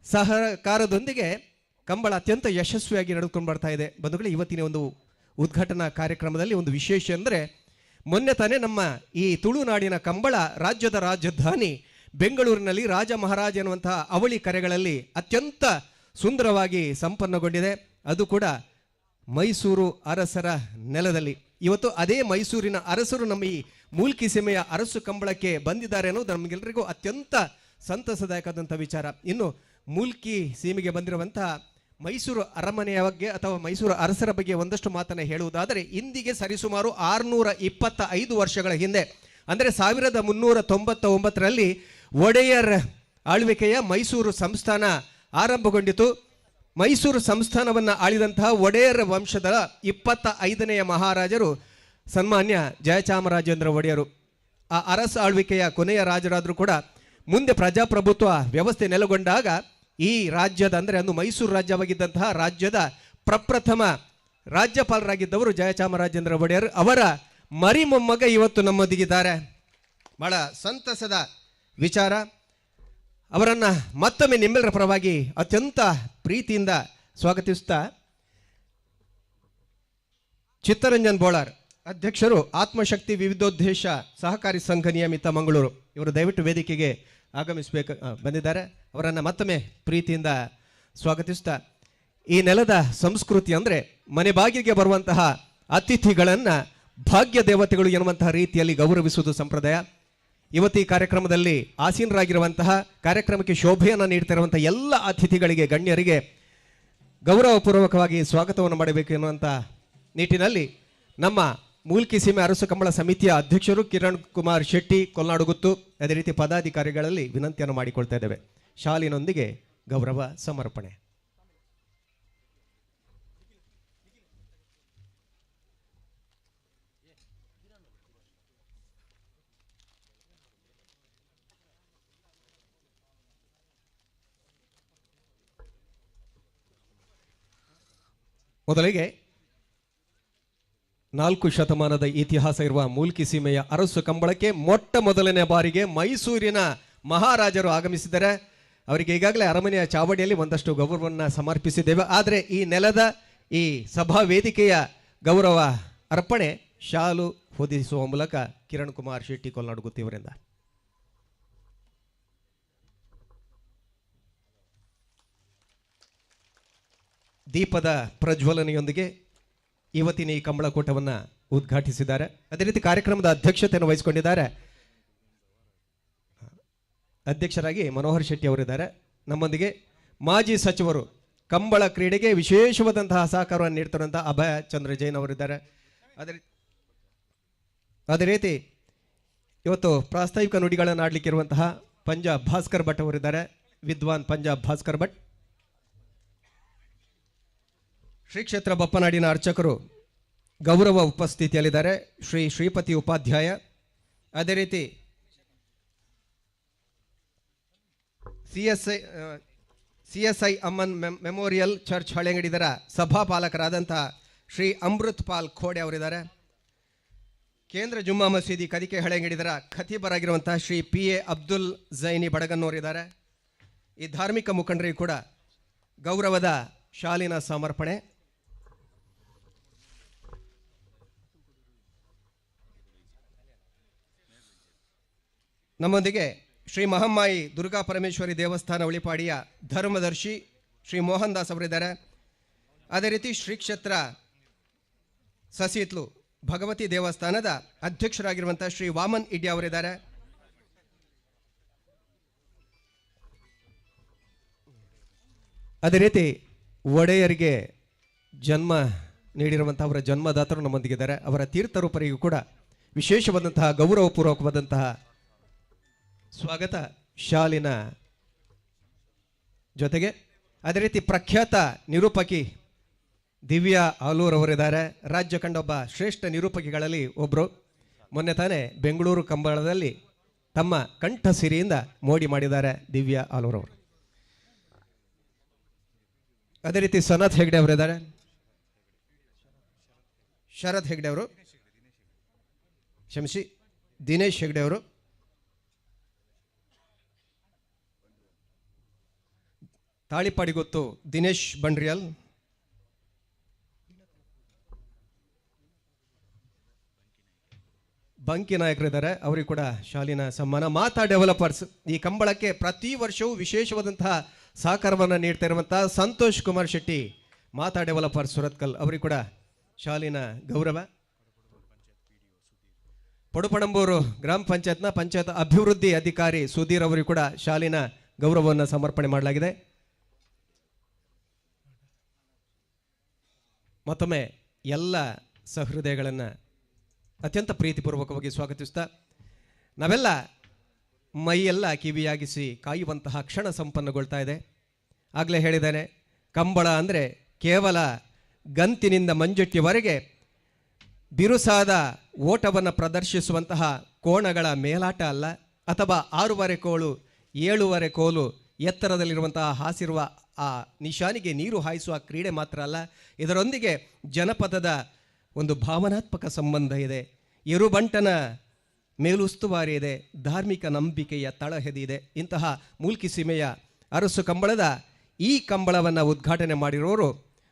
ಸಹಕಾರದೊಂದಿಗೆ ಕಂಬಳ ಅತ್ಯಂತ ಯಶಸ್ವಿಯಾಗಿ ನಡೆದುಕೊಂಡು ಬರ್ತಾ ಇದೆ. ಬಂಧುಗಳೇ, ಇವತ್ತಿನ ಒಂದು ಉದ್ಘಾಟನಾ ಕಾರ್ಯಕ್ರಮದಲ್ಲಿ ಒಂದು ವಿಶೇಷ ಅಂದರೆ, ಮೊನ್ನೆ ತಾನೇ ನಮ್ಮ ಈ ತುಳುನಾಡಿನ ಕಂಬಳ ರಾಜ್ಯದ ರಾಜಧಾನಿ ಬೆಂಗಳೂರಿನಲ್ಲಿ ರಾಜ ಮಹಾರಾಜ ಎನ್ನುವಂತಹ ಅವಳಿ ಕರೆಗಳಲ್ಲಿ ಅತ್ಯಂತ ಸುಂದರವಾಗಿ ಸಂಪನ್ನಗೊಂಡಿದೆ. ಅದು ಕೂಡ ಮೈಸೂರು ಅರಸರ ನೆಲದಲ್ಲಿ. ಇವತ್ತು ಅದೇ ಮೈಸೂರಿನ ಅರಸರು ನಮ್ಮ ಈ ಮೂಲ್ಕಿ ಸೀಮೆಯ ಅರಸು ಕಂಬಳಕ್ಕೆ ಬಂದಿದ್ದಾರೆ ಅನ್ನೋದು ನಮಗೆಲ್ಲರಿಗೂ ಅತ್ಯಂತ ಸಂತಸದಾಯಕವಾದಂಥ ವಿಚಾರ. ಇನ್ನು ಮೂಲ್ಕಿ ಸೀಮೆಗೆ ಬಂದಿರುವಂತಹ ಮೈಸೂರು ಅರಮನೆಯ ಬಗ್ಗೆ ಅಥವಾ ಮೈಸೂರು ಅರಸರ ಬಗ್ಗೆ ಒಂದಷ್ಟು ಮಾತನ್ನು ಹೇಳುವುದಾದರೆ, ಇಂದಿಗೆ ಸರಿಸುಮಾರು 625 ವರ್ಷಗಳ ಹಿಂದೆ, ಅಂದರೆ 1399ರಲ್ಲಿ ಒಡೆಯರ್ ಆಳ್ವಿಕೆಯ ಮೈಸೂರು ಸಂಸ್ಥಾನ ಆರಂಭಗೊಂಡಿತು. ಮೈಸೂರು ಸಂಸ್ಥಾನವನ್ನು ಆಳಿದಂತಹ ಒಡೆಯರ್ ವಂಶದ 25ನೇ ಮಹಾರಾಜರು ಸನ್ಮಾನ್ಯ ಜಯಚಾಮರಾಜೇಂದ್ರ ಒಡೆಯರು. ಆ ಅರಸ ಆಳ್ವಿಕೆಯ ಕೊನೆಯ ರಾಜರಾದರೂ ಕೂಡ ಮುಂದೆ ಪ್ರಜಾಪ್ರಭುತ್ವ ವ್ಯವಸ್ಥೆ ನೆಲೆಗೊಂಡಾಗ ಈ ರಾಜ್ಯದ, ಅಂದರೆ ಅಂದು ಮೈಸೂರು ರಾಜ್ಯವಾಗಿದ್ದಂತಹ ರಾಜ್ಯದ ಪ್ರಪ್ರಥಮ ರಾಜ್ಯಪಾಲರಾಗಿದ್ದವರು ಜಯಚಾಮರಾಜೇಂದ್ರ ಒಡೆಯರ್. ಅವರ ಮರಿ ಮೊಮ್ಮಗ ಇವತ್ತು ನಮ್ಮೊಂದಿಗಿದ್ದಾರೆ. ಬಹಳ ಸಂತಸದ ವಿಚಾರ. ಅವರನ್ನು ಮತ್ತೊಮ್ಮೆ ನಿಮ್ಮೆಲ್ಲರ ಪರವಾಗಿ ಅತ್ಯಂತ ಪ್ರೀತಿಯಿಂದ ಸ್ವಾಗತಿಸುತ್ತಾ, ಚಿತ್ತರಂಜನ್ ಬೋಳಾರ್ ಅಧ್ಯಕ್ಷರು ಆತ್ಮಶಕ್ತಿ ವಿವಿಧೋದ್ದೇಶ ಸಹಕಾರಿ ಸಂಘ ನಿಯಮಿತ ಮಂಗಳೂರು ಇವರು ದಯವಿಟ್ಟು ವೇದಿಕೆಗೆ ಆಗಮಿಸಬೇಕು ಬಂದಿದ್ದಾರೆ. ಅವರನ್ನು ಮತ್ತೊಮ್ಮೆ ಪ್ರೀತಿಯಿಂದ ಸ್ವಾಗತಿಸ್ತಾ, ಈ ನೆಲದ ಸಂಸ್ಕೃತಿ ಅಂದರೆ ಮನೆ ಬಾಗಿಲಿಗೆ ಬರುವಂತಹ ಅತಿಥಿಗಳನ್ನು ಭಾಗ್ಯ ದೇವತೆಗಳು ಎನ್ನುವಂತಹ ರೀತಿಯಲ್ಲಿ ಗೌರವಿಸುವುದು ಸಂಪ್ರದಾಯ. ಇವತ್ತು ಈ ಕಾರ್ಯಕ್ರಮದಲ್ಲಿ ಆಸೀನರಾಗಿರುವಂತಹ, ಕಾರ್ಯಕ್ರಮಕ್ಕೆ ಶೋಭೆಯನ್ನು ನೀಡ್ತಿರುವಂತಹ ಎಲ್ಲ ಅತಿಥಿಗಳಿಗೆ, ಗಣ್ಯರಿಗೆ ಗೌರವಪೂರ್ವಕವಾಗಿ ಸ್ವಾಗತವನ್ನು ಮಾಡಬೇಕು ಎನ್ನುವಂಥ ನಿಟ್ಟಿನಲ್ಲಿ ನಮ್ಮ ಮೂಲ್ಕಿ ಸೀಮೆ ಅರಸು ಕಂಬಳ ಸಮಿತಿಯ ಅಧ್ಯಕ್ಷರು ಕಿರಣ್ ಕುಮಾರ್ ಶೆಟ್ಟಿ ಕೊಲ್ನಾಡುಗುತ್ತು, ಅದೇ ರೀತಿ ಪದಾಧಿಕಾರಿಗಳಲ್ಲಿ ವಿನಂತಿಯನ್ನು ಮಾಡಿಕೊಳ್ತಾ ಇದ್ದೇವೆ. ಶಾಲಿನೊಂದಿಗೆ ಗೌರವ ಸಮರ್ಪಣೆ. ಮೊದಲಿಗೆ 4 ಶತಮಾನದ ಇತಿಹಾಸ ಇರುವ ಮೂಲ್ಕಿ ಸೀಮೆಯ ಅರಸು ಕಂಬಳಕ್ಕೆ ಮೊಟ್ಟ ಮೊದಲನೇ ಬಾರಿಗೆ ಮೈಸೂರಿನ ಮಹಾರಾಜರು ಆಗಮಿಸಿದ್ದಾರೆ. ಅವರಿಗೆ ಈಗಾಗಲೇ ಅರಮನೆಯ ಚಾವಡಿಯಲ್ಲಿ ಒಂದಷ್ಟು ಗೌರವವನ್ನು ಸಮರ್ಪಿಸಿದ್ದೇವೆ. ಆದರೆ ಈ ನೆಲದ ಈ ಸಭಾ ವೇದಿಕೆಯ ಗೌರವ ಅರ್ಪಣೆ ಶಾಲು ಹೊದಿಸುವ ಮೂಲಕ ಕಿರಣ್ ಕುಮಾರ್ ಶೆಟ್ಟಿ ಕೊಲ್ನಾಡುಗುತ್ತಿಯವರಿಂದ. ದೀಪದ ಪ್ರಜ್ವಲನೆಯೊಂದಿಗೆ ಇವತ್ತಿನ ಈ ಕಂಬಳಕೂಟವನ್ನು ಉದ್ಘಾಟಿಸಿದ್ದಾರೆ. ಅದೇ ರೀತಿ ಕಾರ್ಯಕ್ರಮದ ಅಧ್ಯಕ್ಷತೆಯನ್ನು ವಹಿಸಿಕೊಂಡಿದ್ದಾರೆ ಅಧ್ಯಕ್ಷರಾಗಿ ಮನೋಹರ್ ಶೆಟ್ಟಿ ಅವರಿದ್ದಾರೆ. ನಮ್ಮೊಂದಿಗೆ ಮಾಜಿ ಸಚಿವರು, ಕಂಬಳ ಕ್ರೀಡೆಗೆ ವಿಶೇಷವಾದಂತಹ ಸಹಕಾರವನ್ನು ನೀಡ್ತಿರುವಂತಹ ಅಭಯ ಚಂದ್ರ ಜೈನ್ ಅವರಿದ್ದಾರೆ. ಅದೇ ರೀತಿ ಇವತ್ತು ಪ್ರಾಸ್ತಾವಿಕ ನುಡಿಗಳನ್ನು ಆಡಲಿಕ್ಕಿರುವಂತಹ ಪಂಜಾಬ್ ಭಾಸ್ಕರ್ ಭಟ್ ಅವರಿದ್ದಾರೆ, ವಿದ್ವಾನ್ ಪಂಜಾಬ್ ಭಾಸ್ಕರ್ ಭಟ್. ಶ್ರೀ ಕ್ಷೇತ್ರ ಬಪ್ಪನಾಡಿನ ಅರ್ಚಕರು ಗೌರವ ಉಪಸ್ಥಿತಿಯಲ್ಲಿದ್ದಾರೆ, ಶ್ರೀ ಶ್ರೀಪತಿ ಉಪಾಧ್ಯಾಯ. ಅದೇ ರೀತಿ C S I Amman memorial church ಹಳೆಂಗಡಿದರ ಸಭಾಪಾಲಕರಾದಂತಹ Shri Amrit ಪಾಲ್ ಖೋಡೆ ಅವರಿದ್ದಾರೆ. ಕೇಂದ್ರ ಜುಮ್ಮಾ ಮಸೀದಿ ಕದಿಕೆ ಹಳೆಂಗಡಿದರ ಖತೀಬರಾಗಿರುವಂತಹ ಶ್ರೀ ಪಿ ಎ ಅಬ್ದುಲ್ ಜೈನಿ ಬಡಗನ್ನೋರಿದ್ದಾರೆ. ಈ ಧಾರ್ಮಿಕ ಮುಖಂಡರಿಗೂ ಕೂಡ ಗೌರವದ ಶಾಲಿನ ಸಮರ್ಪಣೆ. ನಮ್ಮೊಂದಿಗೆ ಶ್ರೀ ಮಹಮ್ಮಾಯಿ ದುರ್ಗಾ ಪರಮೇಶ್ವರಿ ದೇವಸ್ಥಾನ ಉಳಿಪಾಡಿಯ ಧರ್ಮದರ್ಶಿ ಶ್ರೀ ಮೋಹನ್ ದಾಸ್ ಅವರಿದ್ದಾರೆ. ಅದೇ ರೀತಿ ಶ್ರೀ ಕ್ಷೇತ್ರ ಸಸಿತ್ಲು ಭಗವತಿ ದೇವಸ್ಥಾನದ ಅಧ್ಯಕ್ಷರಾಗಿರುವಂಥ ಶ್ರೀ ವಾಮನ್ ಇಡ್ಯ ಅವರಿದ್ದಾರೆ. ಅದೇ ರೀತಿ ಒಡೆಯರಿಗೆ ಜನ್ಮ ನೀಡಿರುವಂಥ ಅವರ ಜನ್ಮದಾತರು ನಮ್ಮೊಂದಿಗಿದ್ದಾರೆ. ಅವರ ತೀರ್ಥರೂಪರಿಗೂ ಕೂಡ ವಿಶೇಷವಾದಂತಹ ಗೌರವಪೂರ್ವಕವಾದಂತಹ ಸ್ವಾಗತ ಶಾಲಿನ ಜೊತೆಗೆ. ಅದೇ ರೀತಿ ಪ್ರಖ್ಯಾತ ನಿರೂಪಕಿ ದಿವ್ಯಾ ಆಲೂರ್ ಅವರಿದ್ದಾರೆ. ರಾಜ್ಯ ಕಂಡೊಬ್ಬ ಶ್ರೇಷ್ಠ ನಿರೂಪಕಿಗಳಲ್ಲಿ ಒಬ್ಬರು. ಮೊನ್ನೆ ತಾನೇ ಬೆಂಗಳೂರು ಕಂಬಳದಲ್ಲಿ ತಮ್ಮ ಕಂಠ ಸಿರಿಯಿಂದ ಮೋಡಿ ಮಾಡಿದ್ದಾರೆ ದಿವ್ಯಾ ಆಲೂರ್ ಅವರು. ಅದೇ ರೀತಿ ಸನತ್ ಹೆಗ್ಡೆ ಅವರಿದ್ದಾರೆ, ಶರತ್ ಹೆಗ್ಡೆ ಅವರು, ಕ್ಷಮಿಸಿ, ದಿನೇಶ್ ಹೆಗ್ಡೆ ಅವರು. ತಾಳಿಪಾಡಿಗೊತ್ತು ದಿನೇಶ್ ಬಂಡ್ರಿಯಲ್, ಬಂಕಿ ನಾಯಕರಿದ್ದಾರೆ, ಅವರಿಗೆ ಕೂಡ ಶಾಲಿನ ಸಮ್ಮಾನ. ಮಾತಾ ಡೆವಲಪರ್ಸ್ ಈ ಕಂಬಳಕ್ಕೆ ಪ್ರತಿ ವರ್ಷವೂ ವಿಶೇಷವಾದಂತಹ ಸಹಕಾರವನ್ನು ನೀಡ್ತಾ ಇರುವಂತಹ ಸಂತೋಷ್ ಕುಮಾರ್ ಶೆಟ್ಟಿ, ಮಾತಾ ಡೆವಲಪರ್ಸ್ ಸುರತ್ಕಲ್, ಅವರಿಗೆ ಕೂಡ ಶಾಲಿನ ಗೌರವ. ಪಡುಪಣಂಬೂರು ಗ್ರಾಮ ಪಂಚಾಯತ್ನ ಪಂಚಾಯತ್ ಅಭಿವೃದ್ಧಿ ಅಧಿಕಾರಿ ಸುಧೀರ್ ಅವರಿಗೂ ಕೂಡ ಶಾಲಿನ ಗೌರವವನ್ನು ಸಮರ್ಪಣೆ ಮಾಡಲಾಗಿದೆ. ಮತ್ತೊಮ್ಮೆ ಎಲ್ಲ ಸಹೃದಯಗಳನ್ನು ಅತ್ಯಂತ ಪ್ರೀತಿಪೂರ್ವಕವಾಗಿ ಸ್ವಾಗತಿಸ್ತಾ, ನಾವೆಲ್ಲ ಮೈಯೆಲ್ಲ ಕಿವಿಯಾಗಿಸಿ ಕಾಯುವಂತಹ ಕ್ಷಣ ಸಂಪನ್ನಗೊಳ್ತಾ ಇದೆ. ಆಗಲೇ ಹೇಳಿದ್ದೇನೆ, ಕಂಬಳ ಅಂದರೆ ಕೇವಲ ಗಂತಿನಿಂದ ಮಂಜುಟ್ಟಿಯವರೆಗೆ ಬಿರುಸಾದ ಓಟವನ್ನು ಪ್ರದರ್ಶಿಸುವಂತಹ ಕೋಣಗಳ ಮೇಲಾಟ ಅಲ್ಲ, ಅಥವಾ 6.25 ಕೋಲು 7.25 ಕೋಲು ಎತ್ತರದಲ್ಲಿರುವಂತಹ ಹಾಸಿರುವ ಆ ನಿಶಾನಿಗೆ ನೀರು ಹಾಯಿಸುವ ಕ್ರೀಡೆ ಮಾತ್ರ ಅಲ್ಲ, ಇದರೊಂದಿಗೆ ಜನಪದದ ಒಂದು ಭಾವನಾತ್ಮಕ ಸಂಬಂಧ ಇದೆ, ಎರುಬಂಟನ ಮೇಲುಸ್ತುವಾರಿ ಇದೆ, ಧಾರ್ಮಿಕ ನಂಬಿಕೆಯ ತಳಹದಿ ಇದೆ. ಇಂತಹ ಮೂಲ್ಕಿ ಸೀಮೆಯ ಅರಸು ಕಂಬಳದ ಈ ಕಂಬಳವನ್ನು ಉದ್ಘಾಟನೆ ಮಾಡಿರೋರು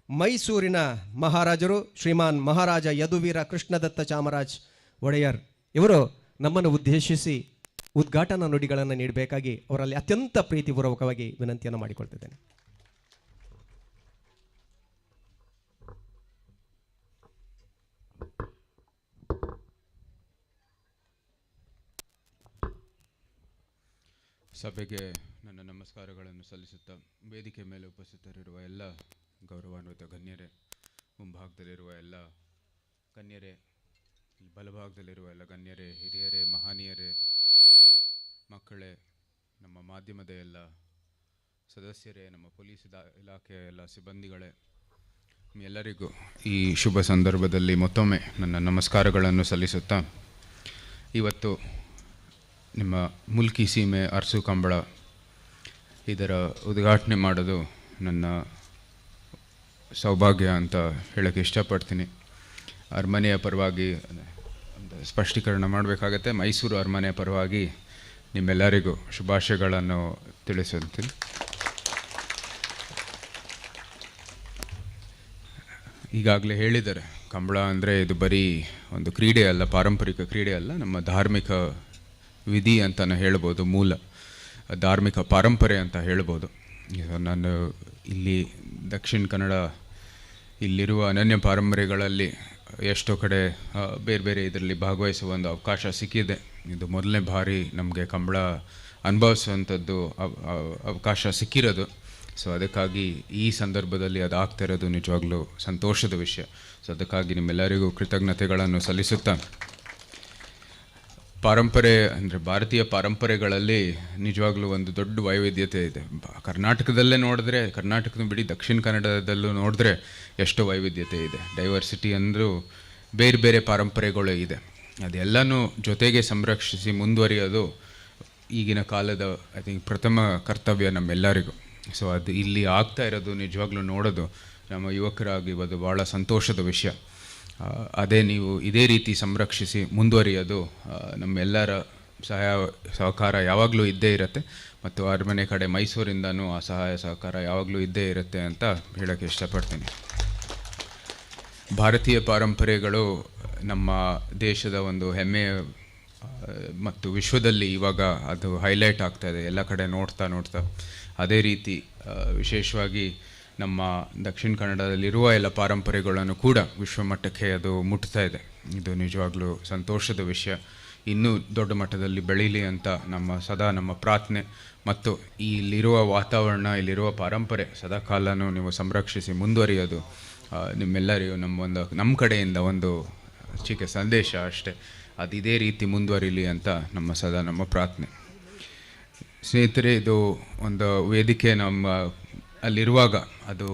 ಮೈಸೂರಿನ ಮಹಾರಾಜರು ಶ್ರೀಮಾನ್ ಮಹಾರಾಜ ಯದುವೀರ ಕೃಷ್ಣದತ್ತ ಚಾಮರಾಜ್ ಒಡೆಯರ್ ಇವರು ನಮ್ಮನ್ನು ಉದ್ದೇಶಿಸಿ ಉದ್ಘಾಟನಾ ನುಡಿಗಳನ್ನು ನೀಡಬೇಕಾಗಿ ಅವರಲ್ಲಿ ಅತ್ಯಂತ ಪ್ರೀತಿಪೂರ್ವಕವಾಗಿ ವಿನಂತಿಯನ್ನು ಮಾಡಿಕೊಳ್ತಿದ್ದೇನೆ. ಸಭೆಗೆ ನನ್ನ ನಮಸ್ಕಾರಗಳನ್ನು ಸಲ್ಲಿಸುತ್ತಾ ವೇದಿಕೆ ಮೇಲೆ ಉಪಸ್ಥಿತರಿರುವ ಎಲ್ಲ ಗೌರವಾನ್ವಿತ ಗಣ್ಯರೇ, ಮುಂಭಾಗದಲ್ಲಿರುವ ಎಲ್ಲ ಗಣ್ಯರೇ, ಬಲಭಾಗದಲ್ಲಿರುವ ಎಲ್ಲ ಗಣ್ಯರೇ, ಹಿರಿಯರೇ, ಮಹನೀಯರೇ, ಮಕ್ಕಳೇ, ನಮ್ಮ ಮಾಧ್ಯಮದ ಎಲ್ಲ ಸದಸ್ಯರೇ, ನಮ್ಮ ಪೊಲೀಸ್ ಇಲಾಖೆಯ ಎಲ್ಲ ಸಿಬ್ಬಂದಿಗಳೇ, ಎಲ್ಲರಿಗೂ ಈ ಶುಭ ಸಂದರ್ಭದಲ್ಲಿ ಮತ್ತೊಮ್ಮೆ ನನ್ನ ನಮಸ್ಕಾರಗಳನ್ನು ಸಲ್ಲಿಸುತ್ತಾ, ಇವತ್ತು ನಿಮ್ಮ ಮುಲ್ಕಿ ಸೀಮೆ ಅರಸು ಕಂಬಳ ಇದರ ಉದ್ಘಾಟನೆ ಮಾಡೋದು ನನ್ನ ಸೌಭಾಗ್ಯ ಅಂತ ಹೇಳೋಕ್ಕೆ ಇಷ್ಟಪಡ್ತೀನಿ. ಅರಮನೆಯ ಪರವಾಗಿ ಸ್ಪಷ್ಟೀಕರಣ ಮಾಡಬೇಕಾಗತ್ತೆ. ಮೈಸೂರು ಅರಮನೆಯ ಪರವಾಗಿ ನಿಮ್ಮೆಲ್ಲರಿಗೂ ಶುಭಾಶಯಗಳನ್ನು ತಿಳಿಸುತ್ತೀನಿ. ಈಗಾಗಲೇ ಹೇಳಿದ್ದಾರೆ, ಕಂಬಳ ಅಂದರೆ ಇದು ಬರೀ ಒಂದು ಕ್ರೀಡೆ ಅಲ್ಲ, ಪಾರಂಪರಿಕ ಕ್ರೀಡೆ ಅಲ್ಲ, ನಮ್ಮ ಧಾರ್ಮಿಕ ವಿಧಿ ಅಂತಲೇ ಹೇಳ್ಬೋದು, ಮೂಲ ಧಾರ್ಮಿಕ ಪಾರಂಪರೆ ಅಂತ ಹೇಳ್ಬೋದು. ನಾನು ಇಲ್ಲಿ ದಕ್ಷಿಣ ಕನ್ನಡ ಇಲ್ಲಿರುವ ಅನನ್ಯ ಪಾರಂಪರೆಗಳಲ್ಲಿ ಎಷ್ಟೋ ಕಡೆ ಬೇರೆ ಬೇರೆ ಇದರಲ್ಲಿ ಭಾಗವಹಿಸುವ ಒಂದು ಅವಕಾಶ ಸಿಕ್ಕಿದೆ. ಇದು ಮೊದಲನೇ ಬಾರಿ ನಮಗೆ ಕಂಬಳ ಅನುಭವಿಸುವಂಥದ್ದು ಅವಕಾಶ ಸಿಕ್ಕಿರೋದು. ಸೊ ಅದಕ್ಕಾಗಿ ಈ ಸಂದರ್ಭದಲ್ಲಿ ಅದು ಆಗ್ತಿರೋದು ನಿಜವಾಗ್ಲೂ ಸಂತೋಷದ ವಿಷಯ. ಸೊ ಅದಕ್ಕಾಗಿ ನಿಮ್ಮೆಲ್ಲರಿಗೂ ಕೃತಜ್ಞತೆಗಳನ್ನು ಸಲ್ಲಿಸುತ್ತಾ, ಪಾರಂಪರೆ ಅಂದರೆ ಭಾರತೀಯ ಪಾರಂಪರೆಗಳಲ್ಲಿ ನಿಜವಾಗ್ಲೂ ಒಂದು ದೊಡ್ಡ ವೈವಿಧ್ಯತೆ ಇದೆ. ಕರ್ನಾಟಕದಲ್ಲೇ ನೋಡಿದ್ರೆ, ಕರ್ನಾಟಕದ ಬಿಡಿ ದಕ್ಷಿಣ ಕನ್ನಡದಲ್ಲೂ ನೋಡಿದ್ರೆ ಎಷ್ಟೋ ವೈವಿಧ್ಯತೆ ಇದೆ. ಡೈವರ್ಸಿಟಿ ಅಂದರೂ ಬೇರೆ ಬೇರೆ ಪಾರಂಪರೆಗಳು ಇದೆ. ಅದೆಲ್ಲನೂ ಜೊತೆಗೆ ಸಂರಕ್ಷಿಸಿ ಮುಂದುವರಿಯೋದು ಈಗಿನ ಕಾಲದ I think ಪ್ರಥಮ ಕರ್ತವ್ಯ ನಮ್ಮೆಲ್ಲರಿಗೂ. ಸೊ ಅದು ಇಲ್ಲಿ ಆಗ್ತಾ ಇರೋದು ನಿಜವಾಗ್ಲೂ ನೋಡೋದು ನಮ್ಮ ಯುವಕರಾಗಿ ಅದು ಭಾಳ ಸಂತೋಷದ ವಿಷಯ. ಅದೇ ನೀವು ಇದೇ ರೀತಿ ಸಂರಕ್ಷಿಸಿ ಮುಂದುವರಿಯೋದು ನಮ್ಮೆಲ್ಲರ ಸಹಾಯ ಸಹಕಾರ ಯಾವಾಗಲೂ ಇದ್ದೇ ಇರುತ್ತೆ ಮತ್ತು ಅರಮನೆ ಕಡೆ ಮೈಸೂರಿಂದನೂ ಆ ಸಹಾಯ ಸಹಕಾರ ಯಾವಾಗಲೂ ಇದ್ದೇ ಇರುತ್ತೆ ಅಂತ ಹೇಳೋಕ್ಕೆ ಇಷ್ಟಪಡ್ತೀನಿ. ಭಾರತೀಯ ಪಾರಂಪರೆಗಳು ನಮ್ಮ ದೇಶದ ಒಂದು ಹೆಮ್ಮೆ ಮತ್ತು ವಿಶ್ವದಲ್ಲಿ ಇವಾಗ ಅದು ಹೈಲೈಟ್ ಆಗ್ತಾಯಿದೆ ಎಲ್ಲ ಕಡೆ ನೋಡ್ತಾ ನೋಡ್ತಾ. ಅದೇ ರೀತಿ ವಿಶೇಷವಾಗಿ ನಮ್ಮ ದಕ್ಷಿಣ ಕನ್ನಡದಲ್ಲಿರುವ ಎಲ್ಲ ಪಾರಂಪರೆಗಳನ್ನು ಕೂಡ ವಿಶ್ವಮಟ್ಟಕ್ಕೆ ಅದು ಮುಟ್ತಾ ಇದೆ. ಇದು ನಿಜವಾಗ್ಲೂ ಸಂತೋಷದ ವಿಷಯ. ಇನ್ನೂ ದೊಡ್ಡ ಮಟ್ಟದಲ್ಲಿ ಬೆಳೀಲಿ ಅಂತ ನಮ್ಮ ಸದಾ ನಮ್ಮ ಪ್ರಾರ್ಥನೆ. ಮತ್ತು ಇಲ್ಲಿರುವ ವಾತಾವರಣ, ಇಲ್ಲಿರುವ ಪಾರಂಪರೆ ಸದಾಕಾಲನೂ ನೀವು ಸಂರಕ್ಷಿಸಿ ಮುಂದುವರಿಯೋದು ನಿಮ್ಮೆಲ್ಲರಿಗೂ ನಮ್ಮ ಕಡೆಯಿಂದ ಒಂದು ಚಿಕ್ಕ ಸಂದೇಶ ಅಷ್ಟೇ. ಅದು ಇದೇ ರೀತಿ ಮುಂದುವರಿಲಿ ಅಂತ ನಮ್ಮ ಸದಾ ನಮ್ಮ ಪ್ರಾರ್ಥನೆ. ಸ್ನೇಹಿತರೆ, ಇದು ಒಂದು ವೇದಿಕೆ ನಮ್ಮ ಅಲ್ಲಿರುವಾಗ ಅದು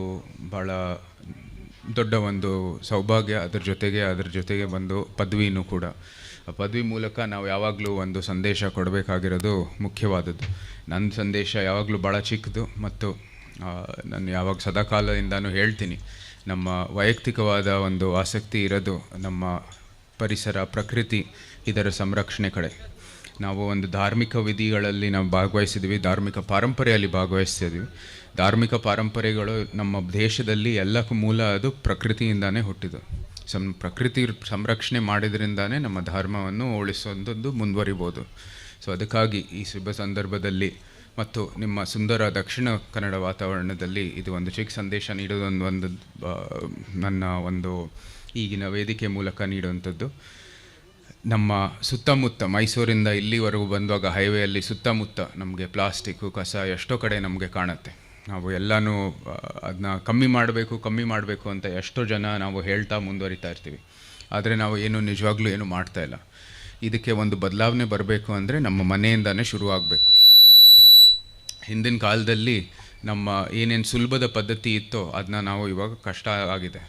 ಭಾಳ ದೊಡ್ಡ ಒಂದು ಸೌಭಾಗ್ಯ. ಅದ್ರ ಜೊತೆಗೆ ಒಂದು ಪದವಿನೂ ಕೂಡ. ಆ ಪದವಿ ಮೂಲಕ ನಾವು ಯಾವಾಗಲೂ ಒಂದು ಸಂದೇಶ ಕೊಡಬೇಕಾಗಿರೋದು ಮುಖ್ಯವಾದದ್ದು. ನನ್ನ ಸಂದೇಶ ಯಾವಾಗಲೂ ಭಾಳ ಚಿಕ್ಕದು ಮತ್ತು ನಾನು ಯಾವಾಗ ಸದಾಕಾಲದಿಂದನೂ ಹೇಳ್ತೀನಿ, ನಮ್ಮ ವೈಯಕ್ತಿಕವಾದ ಒಂದು ಆಸಕ್ತಿ ಇರೋದು ನಮ್ಮ ಪರಿಸರ, ಪ್ರಕೃತಿ ಇದರ ಸಂರಕ್ಷಣೆ ಕಡೆ. ನಾವು ಒಂದು ಧಾರ್ಮಿಕ ವಿಧಿಗಳಲ್ಲಿ ನಾವು ಭಾಗವಹಿಸಿದ್ವಿ, ಧಾರ್ಮಿಕ ಪಾರಂಪರೆಯಲ್ಲಿ ಭಾಗವಹಿಸ್ತಿದ್ವಿ. ಧಾರ್ಮಿಕ ಪಾರಂಪರೆಗಳು ನಮ್ಮ ದೇಶದಲ್ಲಿ ಎಲ್ಲಕ್ಕೂ ಮೂಲ ಅದು ಪ್ರಕೃತಿಯಿಂದಾನೇ ಹುಟ್ಟಿದ್ದು. ಪ್ರಕೃತಿ ಸಂರಕ್ಷಣೆ ಮಾಡಿದ್ರಿಂದಾನೇ ನಮ್ಮ ಧರ್ಮವನ್ನು ಉಳಿಸುವಂಥದ್ದು ಮುಂದುವರಿಬೋದು. ಸೊ ಅದಕ್ಕಾಗಿ ಈ ಶುಭ ಸಂದರ್ಭದಲ್ಲಿ ಮತ್ತು ನಿಮ್ಮ ಸುಂದರ ದಕ್ಷಿಣ ಕನ್ನಡ ವಾತಾವರಣದಲ್ಲಿ ಇದು ಒಂದು ಚಿಕ್ಕ ಸಂದೇಶ ನೀಡೋದೊಂದು ಒಂದು ನನ್ನ ಒಂದು ಈಗಿನ ವೇದಿಕೆ ಮೂಲಕ ನೀಡುವಂಥದ್ದು. ನಮ್ಮ ಸುತ್ತಮುತ್ತ ಮೈಸೂರಿಂದ ಇಲ್ಲಿವರೆಗೂ ಬಂದಾಗ ಹೈವೇಯಲ್ಲಿ ಸುತ್ತಮುತ್ತ ನಮಗೆ ಪ್ಲಾಸ್ಟಿಕ್ಕು, ಕಸ ಎಷ್ಟೋ ಕಡೆ ನಮಗೆ ಕಾಣುತ್ತೆ. ನಾವು ಎಲ್ಲನೂ ಅದನ್ನ ಕಮ್ಮಿ ಮಾಡಬೇಕು ಅಂತ ಎಷ್ಟೋ ಜನ ನಾವು ಹೇಳ್ತಾ ಮುಂದುವರಿತಾ ಇರ್ತೀವಿ. ಆದರೆ ನಾವು ಏನು ನಿಜವಾಗ್ಲೂ ಏನು ಮಾಡ್ತಾಯಿಲ್ಲ. ಇದಕ್ಕೆ ಒಂದು ಬದಲಾವಣೆ ಬರಬೇಕು ಅಂದರೆ ನಮ್ಮ ಮನೆಯಿಂದನೇ ಶುರು ಆಗಬೇಕು. ಹಿಂದಿನ ಕಾಲದಲ್ಲಿ ನಮ್ಮ ಏನೇನು ಸುಲಭದ ಪದ್ಧತಿ ಇತ್ತೋ ಅದನ್ನ ನಾವು ಇವಾಗ ಕಷ್ಟ ಆಗಿದೆ.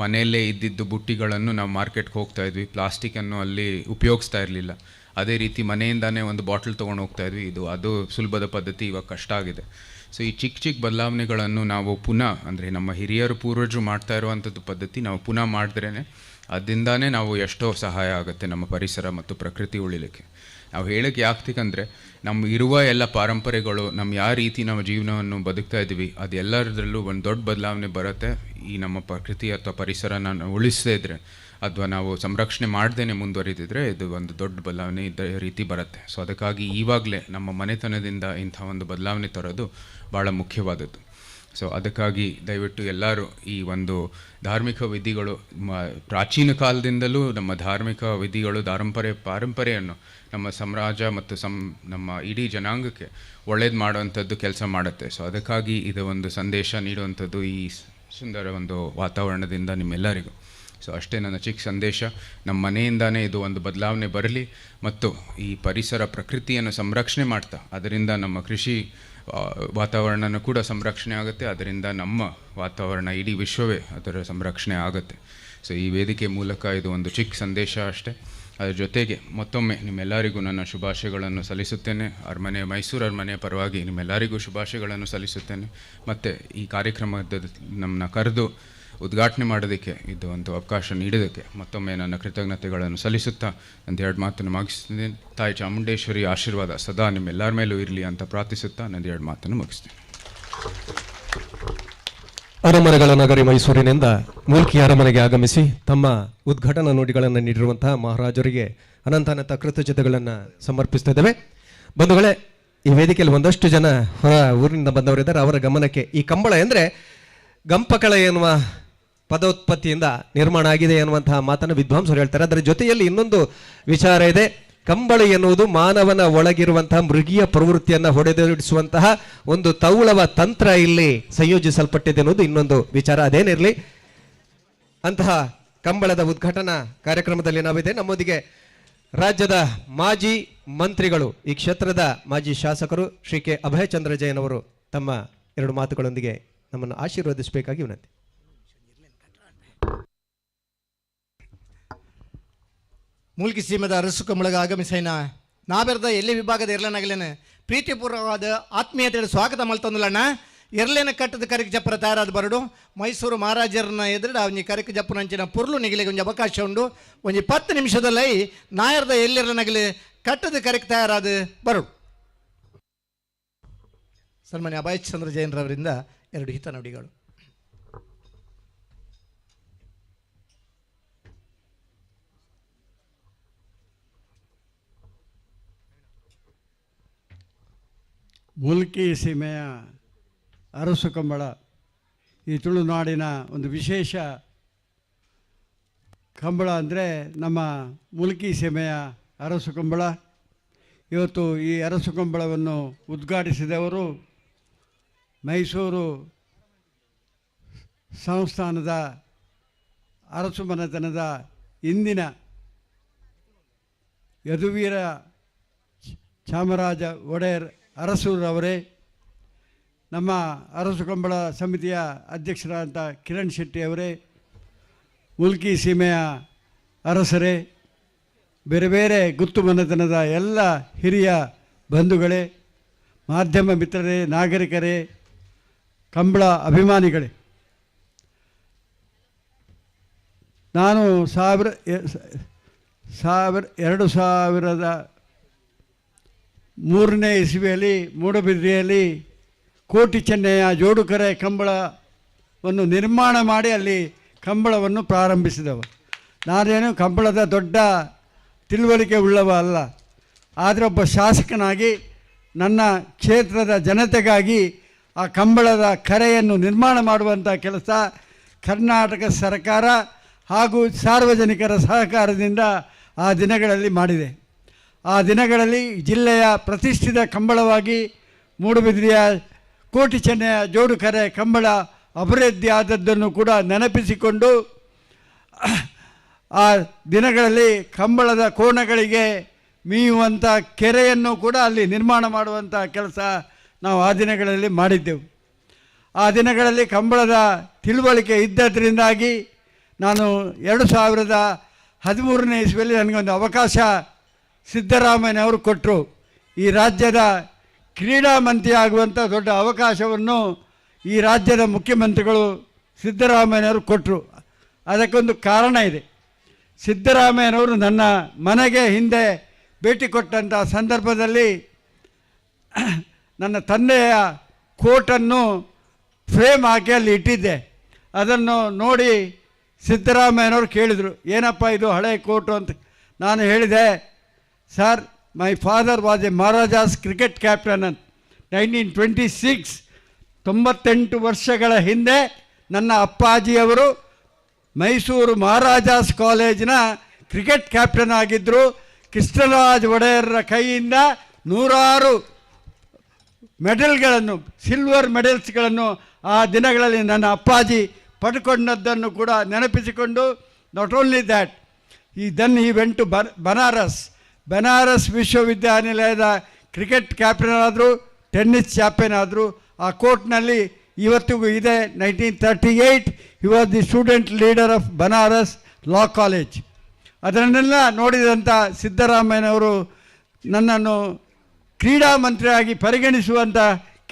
ಮನೆಯಲ್ಲೇ ಇದ್ದಿದ್ದು ಬುಟ್ಟಿಗಳನ್ನು ನಾವು ಮಾರ್ಕೆಟ್ಗೆ ಹೋಗ್ತಾಯಿದ್ವಿ, ಪ್ಲಾಸ್ಟಿಕ್ಕನ್ನು ಅಲ್ಲಿ ಉಪಯೋಗಿಸ್ತಾ ಇರಲಿಲ್ಲ. ಅದೇ ರೀತಿ ಮನೆಯಿಂದನೇ ಒಂದು ಬಾಟಲ್ ತೊಗೊಂಡು ಹೋಗ್ತಾಯಿದ್ವಿ. ಅದು ಸುಲಭದ ಪದ್ಧತಿ ಇವಾಗ ಕಷ್ಟ ಆಗಿದೆ. ಸೊ ಈ ಚಿಕ್ಕ ಚಿಕ್ಕ ಬದಲಾವಣೆಗಳನ್ನು ನಾವು ಪುನಃ ಅಂದರೆ ನಮ್ಮ ಹಿರಿಯರು ಪೂರ್ವಜರು ಮಾಡ್ತಾ ಇರುವಂಥದ್ದು ಪದ್ಧತಿ ನಾವು ಪುನಃ ಮಾಡಿದ್ರೇ ಅದರಿಂದಾನೇ ನಾವು ಎಷ್ಟೋ ಸಹಾಯ ಆಗುತ್ತೆ ನಮ್ಮ ಪರಿಸರ ಮತ್ತು ಪ್ರಕೃತಿ ಉಳಿಲಿಕ್ಕೆ. ನಾವು ಹೇಳೋಕ್ಕೆ ಯಾಕ್ತಿಕಂದರೆ ನಮ್ಮ ಇರುವ ಎಲ್ಲ ಪಾರಂಪರೆಗಳು, ನಮ್ಮ ಯಾವ ರೀತಿ ನಮ್ಮ ಜೀವನವನ್ನು ಬದುಕ್ತಾ ಇದ್ದೀವಿ ಅದೆಲ್ಲದರಲ್ಲೂ ಒಂದು ದೊಡ್ಡ ಬದಲಾವಣೆ ಬರುತ್ತೆ. ಈ ನಮ್ಮ ಪ್ರಕೃತಿ ಅಥವಾ ಪರಿಸರನ ಉಳಿಸದೇ ಇದ್ದರೆ ಅಥವಾ ನಾವು ಸಂರಕ್ಷಣೆ ಮಾಡ್ದೇ ಮುಂದುವರಿದಿದ್ರೆ ಇದು ಒಂದು ದೊಡ್ಡ ಬದಲಾವಣೆ ಇದ್ದ ರೀತಿ ಬರುತ್ತೆ. ಸೊ ಅದಕ್ಕಾಗಿ ಈವಾಗಲೇ ನಮ್ಮ ಮನೆತನದಿಂದ ಇಂಥ ಒಂದು ಬದಲಾವಣೆ ತರೋದು ಭಾಳ ಮುಖ್ಯವಾದದ್ದು. ಸೊ ಅದಕ್ಕಾಗಿ ದಯವಿಟ್ಟು ಎಲ್ಲರೂ ಈ ಒಂದು ಧಾರ್ಮಿಕ ವಿಧಿಗಳು ಪ್ರಾಚೀನ ಕಾಲದಿಂದಲೂ ನಮ್ಮ ಧಾರ್ಮಿಕ ವಿಧಿಗಳು ಪಾರಂಪರೆಯನ್ನು ನಮ್ಮ ಸಮಾಜ ಮತ್ತು ನಮ್ಮ ಇಡೀ ಜನಾಂಗಕ್ಕೆ ಒಳ್ಳೇದು ಮಾಡುವಂಥದ್ದು ಕೆಲಸ ಮಾಡುತ್ತೆ. ಸೊ ಅದಕ್ಕಾಗಿ ಇದು ಒಂದು ಸಂದೇಶ ನೀಡುವಂಥದ್ದು ಈ ಸುಂದರ ಒಂದು ವಾತಾವರಣದಿಂದ ನಿಮ್ಮೆಲ್ಲರಿಗೂ. ಸೊ ಅಷ್ಟೇ ನನ್ನ ಚಿಕ್ಕ ಸಂದೇಶ. ನಮ್ಮ ಮನೆಯಿಂದನೇ ಇದು ಒಂದು ಬದಲಾವಣೆ ಬರಲಿ ಮತ್ತು ಈ ಪರಿಸರ ಪ್ರಕೃತಿಯನ್ನು ಸಂರಕ್ಷಣೆ ಮಾಡ್ತಾ ಅದರಿಂದ ನಮ್ಮ ಕೃಷಿ ವಾತಾವರಣನೂ ಕೂಡ ಸಂರಕ್ಷಣೆ ಆಗುತ್ತೆ, ಅದರಿಂದ ನಮ್ಮ ವಾತಾವರಣ ಇಡೀ ವಿಶ್ವವೇ ಅದರ ಸಂರಕ್ಷಣೆ ಆಗುತ್ತೆ. ಸೊ ಈ ವೇದಿಕೆ ಮೂಲಕ ಇದು ಒಂದು ಚಿಕ್ಕ ಸಂದೇಶ ಅಷ್ಟೇ. ಅದರ ಜೊತೆಗೆ ಮತ್ತೊಮ್ಮೆ ನಿಮ್ಮೆಲ್ಲರಿಗೂ ನನ್ನ ಶುಭಾಶಯಗಳನ್ನು ಸಲ್ಲಿಸುತ್ತೇನೆ. ಅರಮನೆ, ಮೈಸೂರು ಅರಮನೆಯ ಪರವಾಗಿ ನಿಮ್ಮೆಲ್ಲರಿಗೂ ಶುಭಾಶಯಗಳನ್ನು ಸಲ್ಲಿಸುತ್ತೇನೆ. ಮತ್ತು ಈ ಕಾರ್ಯಕ್ರಮದ ನಮ್ಮನ್ನ ಕರೆದು ಉದ್ಘಾಟನೆ ಮಾಡೋದಕ್ಕೆ ಇದು ಒಂದು ಅವಕಾಶ ನೀಡೋದಕ್ಕೆ ಮತ್ತೊಮ್ಮೆ ನನ್ನ ಕೃತಜ್ಞತೆಗಳನ್ನು ಸಲ್ಲಿಸುತ್ತಾ ನನ್ನ ಎರಡು ಮಾತನ್ನು ಮುಗಿಸ್ತೀನಿ. ತಾಯಿ ಚಾಮುಂಡೇಶ್ವರಿ ಆಶೀರ್ವಾದ ಸದಾ ನಿಮ್ಮೆಲ್ಲರ ಮೇಲೂ ಇರಲಿ ಅಂತ ಪ್ರಾರ್ಥಿಸುತ್ತಾ ನನ್ನ ಎರಡು ಮಾತನ್ನು ಮುಗಿಸ್ತೀನಿ. ಅರಮನೆಗಳ ನಗರಿ ಮೈಸೂರಿನಿಂದ ಮೂಲ್ಕಿ ಅರಮನೆಗೆ ಆಗಮಿಸಿ ತಮ್ಮ ಉದ್ಘಾಟನಾ ನುಡಿಗಳನ್ನು ನೀಡಿರುವಂತಹ ಮಹಾರಾಜರಿಗೆ ಅನಂತಾನಂತ ಕೃತಜ್ಞತೆಗಳನ್ನು ಸಮರ್ಪಿಸ್ತಾ ಇದ್ದೇವೆ. ಬಂಧುಗಳೇ, ಈ ವೇದಿಕೆಯಲ್ಲಿ ಒಂದಷ್ಟು ಜನ ಹೊರ ಊರಿನಿಂದ ಬಂದವರಿದ್ದಾರೆ. ಅವರ ಗಮನಕ್ಕೆ ಈ ಕಂಬಳ ಎಂದರೆ ಗಂಪಕಳ ಎನ್ನುವ ಪದೋತ್ಪತ್ತಿಯಿಂದ ನಿರ್ಮಾಣ ಆಗಿದೆ ಎನ್ನುವಂತಹ ಮಾತನ್ನು ವಿದ್ವಾಂಸರು ಹೇಳ್ತಾರೆ. ಅದರ ಜೊತೆಯಲ್ಲಿ ಇನ್ನೊಂದು ವಿಚಾರ ಇದೆ. ಕಂಬಳಿ ಎನ್ನುವುದು ಮಾನವನ ಒಳಗಿರುವಂತಹ ಮೃಗೀಯ ಪ್ರವೃತ್ತಿಯನ್ನು ಹೊಡೆದೋಡಿಸುವಂತಹ ಒಂದು ತೌಳವ ತಂತ್ರ ಇಲ್ಲಿ ಸಂಯೋಜಿಸಲ್ಪಟ್ಟಿದೆ ಎನ್ನುವುದು ಇನ್ನೊಂದು ವಿಚಾರ. ಅದೇನಿರಲಿ, ಅಂತಹ ಕಂಬಳದ ಉದ್ಘಾಟನಾ ಕಾರ್ಯಕ್ರಮದಲ್ಲಿ ನಾವಿದೆ. ನಮ್ಮೊಂದಿಗೆ ರಾಜ್ಯದ ಮಾಜಿ ಮಂತ್ರಿಗಳು, ಈ ಕ್ಷೇತ್ರದ ಮಾಜಿ ಶಾಸಕರು ಶ್ರೀ ಕೆ ಅಭಯಚಂದ್ರ ಜೈನ್ ಅವರು ತಮ್ಮ ಎರಡು ಮಾತುಗಳೊಂದಿಗೆ ನಮ್ಮನ್ನು ಆಶೀರ್ವದಿಸಬೇಕಾಗಿ ವಿನಂತಿ. ಮೂಲ್ಕಿ ಸೀಮೆದ ಅರಸು ಕಂಬಳಗ ಆಗಮಿಸೈನ ನಾಬೆರ್ದ ಎಲ್ಲಿ ವಿಭಾಗದ ಎರ್ಲನಾಗಲೇನೆ ಪ್ರೀತಿಪೂರ್ವವಾದ ಆತ್ಮೀಯತೆ ಸ್ವಾಗತ ಮಲ್ತಂದುಲಣ್ಣ. ಎರ್ಲೇನ ಕಟ್ಟದ ಕರಿಕ್ ಜಪ್ಪರ ತಯಾರಾದ ಬರಡು ಮೈಸೂರು ಮಹಾರಾಜರನ್ನ ಎದುರು ಅವನಿ ಕರಿಕ್ ಜಪ್ಪನಂಚಿನ ಪುರ್ಲು ನಿಗಲಿಗೆ ಒಂಜಿ ಅವಕಾಶ ಉಂಡು. ಒಂಜಿ 10 ನಿಮಿಷದಲ್ಲಿ ನಾಯರ್ದ ಎಲ್ಲಿರ್ಲನಗಲಿ ಕಟ್ಟದ ಕರಿಕ್ ತಯಾರಾದ ಬರಡು. ಸನ್ಮಾನ್ಯ ಅಭಯಚಂದ್ರ ಜೈನ್ರವರಿಂದ ಎರಡು ಹಿತನುಡಿಗಳು. ಮೂಲ್ಕಿ ಸೀಮೆಯ ಅರಸು ಕಂಬಳ ಈ ತುಳುನಾಡಿನ ಒಂದು ವಿಶೇಷ ಕಂಬಳ ಅಂದರೆ ನಮ್ಮ ಮೂಲ್ಕಿ ಸೀಮೆಯ ಅರಸು ಕಂಬಳ. ಇವತ್ತು ಈ ಅರಸು ಕಂಬಳವನ್ನು ಉದ್ಘಾಟಿಸಿದವರು ಮೈಸೂರು ಸಂಸ್ಥಾನದ ಅರಸು ಮನೆತನದ ಇಂದಿನ ಯದುವೀರ ಚಾಮರಾಜ ಒಡೆಯರ್ ಅರಸೂರವರೇ, ನಮ್ಮ ಅರಸು ಕಂಬಳ ಸಮಿತಿಯ ಅಧ್ಯಕ್ಷರಾದಂಥ ಕಿರಣ್ ಶೆಟ್ಟಿಯವರೇ, ಮುಲ್ಕಿ ಸೀಮೆಯ ಅರಸರೇ, ಬೇರೆ ಬೇರೆ ಗುತ್ತು ಮನೆತನದ ಎಲ್ಲ ಹಿರಿಯ ಬಂಧುಗಳೇ, ಮಾಧ್ಯಮ ಮಿತ್ರರೇ, ನಾಗರಿಕರೇ, ಕಂಬಳ ಅಭಿಮಾನಿಗಳೇ, ನಾನು 2003ನೇ ಇಸ್ವಿಯಲ್ಲಿ ಮೂಡಬಿದ್ರೆಯಲ್ಲಿ ಕೋಟಿ ಚೆನ್ನಯ್ಯ ಜೋಡುಕರೆ ಕಂಬಳವನ್ನು ನಿರ್ಮಾಣ ಮಾಡಿ ಅಲ್ಲಿ ಕಂಬಳವನ್ನು ಪ್ರಾರಂಭಿಸಿದವು. ನಾನೇನು ಕಂಬಳದ ದೊಡ್ಡ ತಿಳುವಳಿಕೆ ಉಳ್ಳವ ಅಲ್ಲ, ಆದರೆ ಒಬ್ಬ ಶಾಸಕನಾಗಿ ನನ್ನ ಕ್ಷೇತ್ರದ ಜನತೆಗಾಗಿ ಆ ಕಂಬಳದ ಕರೆಯನ್ನು ನಿರ್ಮಾಣ ಮಾಡುವಂಥ ಕೆಲಸ ಕರ್ನಾಟಕ ಸರ್ಕಾರ ಹಾಗೂ ಸಾರ್ವಜನಿಕರ ಸಹಕಾರದಿಂದ ಆ ದಿನಗಳಲ್ಲಿ ಮಾಡಿದೆ. ಆ ದಿನಗಳಲ್ಲಿ ಜಿಲ್ಲೆಯ ಪ್ರತಿಷ್ಠಿತ ಕಂಬಳವಾಗಿ ಮೂಡುಬಿದಿರೆಯ ಕೋಟಿ ಚೆನ್ನಯ್ಯ ಜೋಡುಕರೆ ಕಂಬಳ ಅಭಿವೃದ್ಧಿ ಆದದ್ದನ್ನು ಕೂಡ ನೆನಪಿಸಿಕೊಂಡು ಆ ದಿನಗಳಲ್ಲಿ ಕಂಬಳದ ಕೋಣಗಳಿಗೆ ಮೀಯುವಂಥ ಕೆರೆಯನ್ನು ಕೂಡ ಅಲ್ಲಿ ನಿರ್ಮಾಣ ಮಾಡುವಂಥ ಕೆಲಸ ನಾವು ಆ ದಿನಗಳಲ್ಲಿ ಮಾಡಿದ್ದೆವು. ಆ ದಿನಗಳಲ್ಲಿ ಕಂಬಳದ ತಿಳುವಳಿಕೆ ಇದ್ದದರಿಂದಾಗಿ ನಾನು 2013ನೇ ಇಸ್ವಿಯಲ್ಲಿ ನನಗೊಂದು ಅವಕಾಶ ಸಿದ್ದರಾಮಯ್ಯನವರು ಕೊಟ್ಟರು. ಈ ರಾಜ್ಯದ ಕ್ರೀಡಾ ಮಂತ್ರಿ ಆಗುವಂಥ ದೊಡ್ಡ ಅವಕಾಶವನ್ನು ಈ ರಾಜ್ಯದ ಮುಖ್ಯಮಂತ್ರಿಗಳು ಸಿದ್ದರಾಮಯ್ಯನವರು ಕೊಟ್ಟರು. ಅದಕ್ಕೊಂದು ಕಾರಣ ಇದೆ. ಸಿದ್ದರಾಮಯ್ಯನವರು ನನ್ನ ಮನೆಗೆ ಹಿಂದೆ ಭೇಟಿ ಕೊಟ್ಟಂಥ ಸಂದರ್ಭದಲ್ಲಿ ನನ್ನ ತಂದೆಯ ಕೋಟನ್ನು ಫ್ರೇಮ್ ಹಾಕಿ ಅಲ್ಲಿ ಇಟ್ಟಿದ್ದೆ. ಅದನ್ನು ನೋಡಿ ಸಿದ್ದರಾಮಯ್ಯನವರು ಕೇಳಿದರು, ಏನಪ್ಪ ಇದು ಹಳೆ ಕೋಟು ಅಂತ. ನಾನು ಹೇಳಿದೆ, sir, my father was a Maharajas cricket captain ಅಂತ. 1926, 98 ವರ್ಷಗಳ ಹಿಂದೆ ನನ್ನ ಅಪ್ಪಾಜಿಯವರು ಮೈಸೂರು ಮಹಾರಾಜಾಸ್ ಕಾಲೇಜಿನ ಕ್ರಿಕೆಟ್ ಕ್ಯಾಪ್ಟನ್ ಆಗಿದ್ದರು. ಕೃಷ್ಣರಾಜ ಒಡೆಯರರ ಕೈಯಿಂದ ನೂರಾರು ಮೆಡಲ್ಗಳನ್ನು, ಸಿಲ್ವರ್ ಮೆಡಲ್ಸ್ಗಳನ್ನು ಆ ದಿನಗಳಲ್ಲಿ ನನ್ನ ಅಪ್ಪಾಜಿ ಪಡ್ಕೊಂಡದ್ದನ್ನು ಕೂಡ ನೆನಪಿಸಿಕೊಂಡು, not only that, he went to Banaras. Banaras ವಿಶ್ವವಿದ್ಯಾನಿಲಯದ ಕ್ರಿಕೆಟ್ ಕ್ಯಾಪ್ಟನ್ ಆದರು, ಟೆನ್ನಿಸ್ ಚಾಂಪಿಯನ್ ಆದರು. ಆ ಕೋರ್ಟ್ನಲ್ಲಿ ಇವತ್ತಿಗೂ ಇದೆ. 1938 he was the student leader of Banaras law college. ಅದನ್ನೆಲ್ಲ ನೋಡಿದಂಥ ಸಿದ್ದರಾಮಯ್ಯನವರು ನನ್ನನ್ನು ಕ್ರೀಡಾ ಮಂತ್ರಿಯಾಗಿ ಪರಿಗಣಿಸುವಂಥ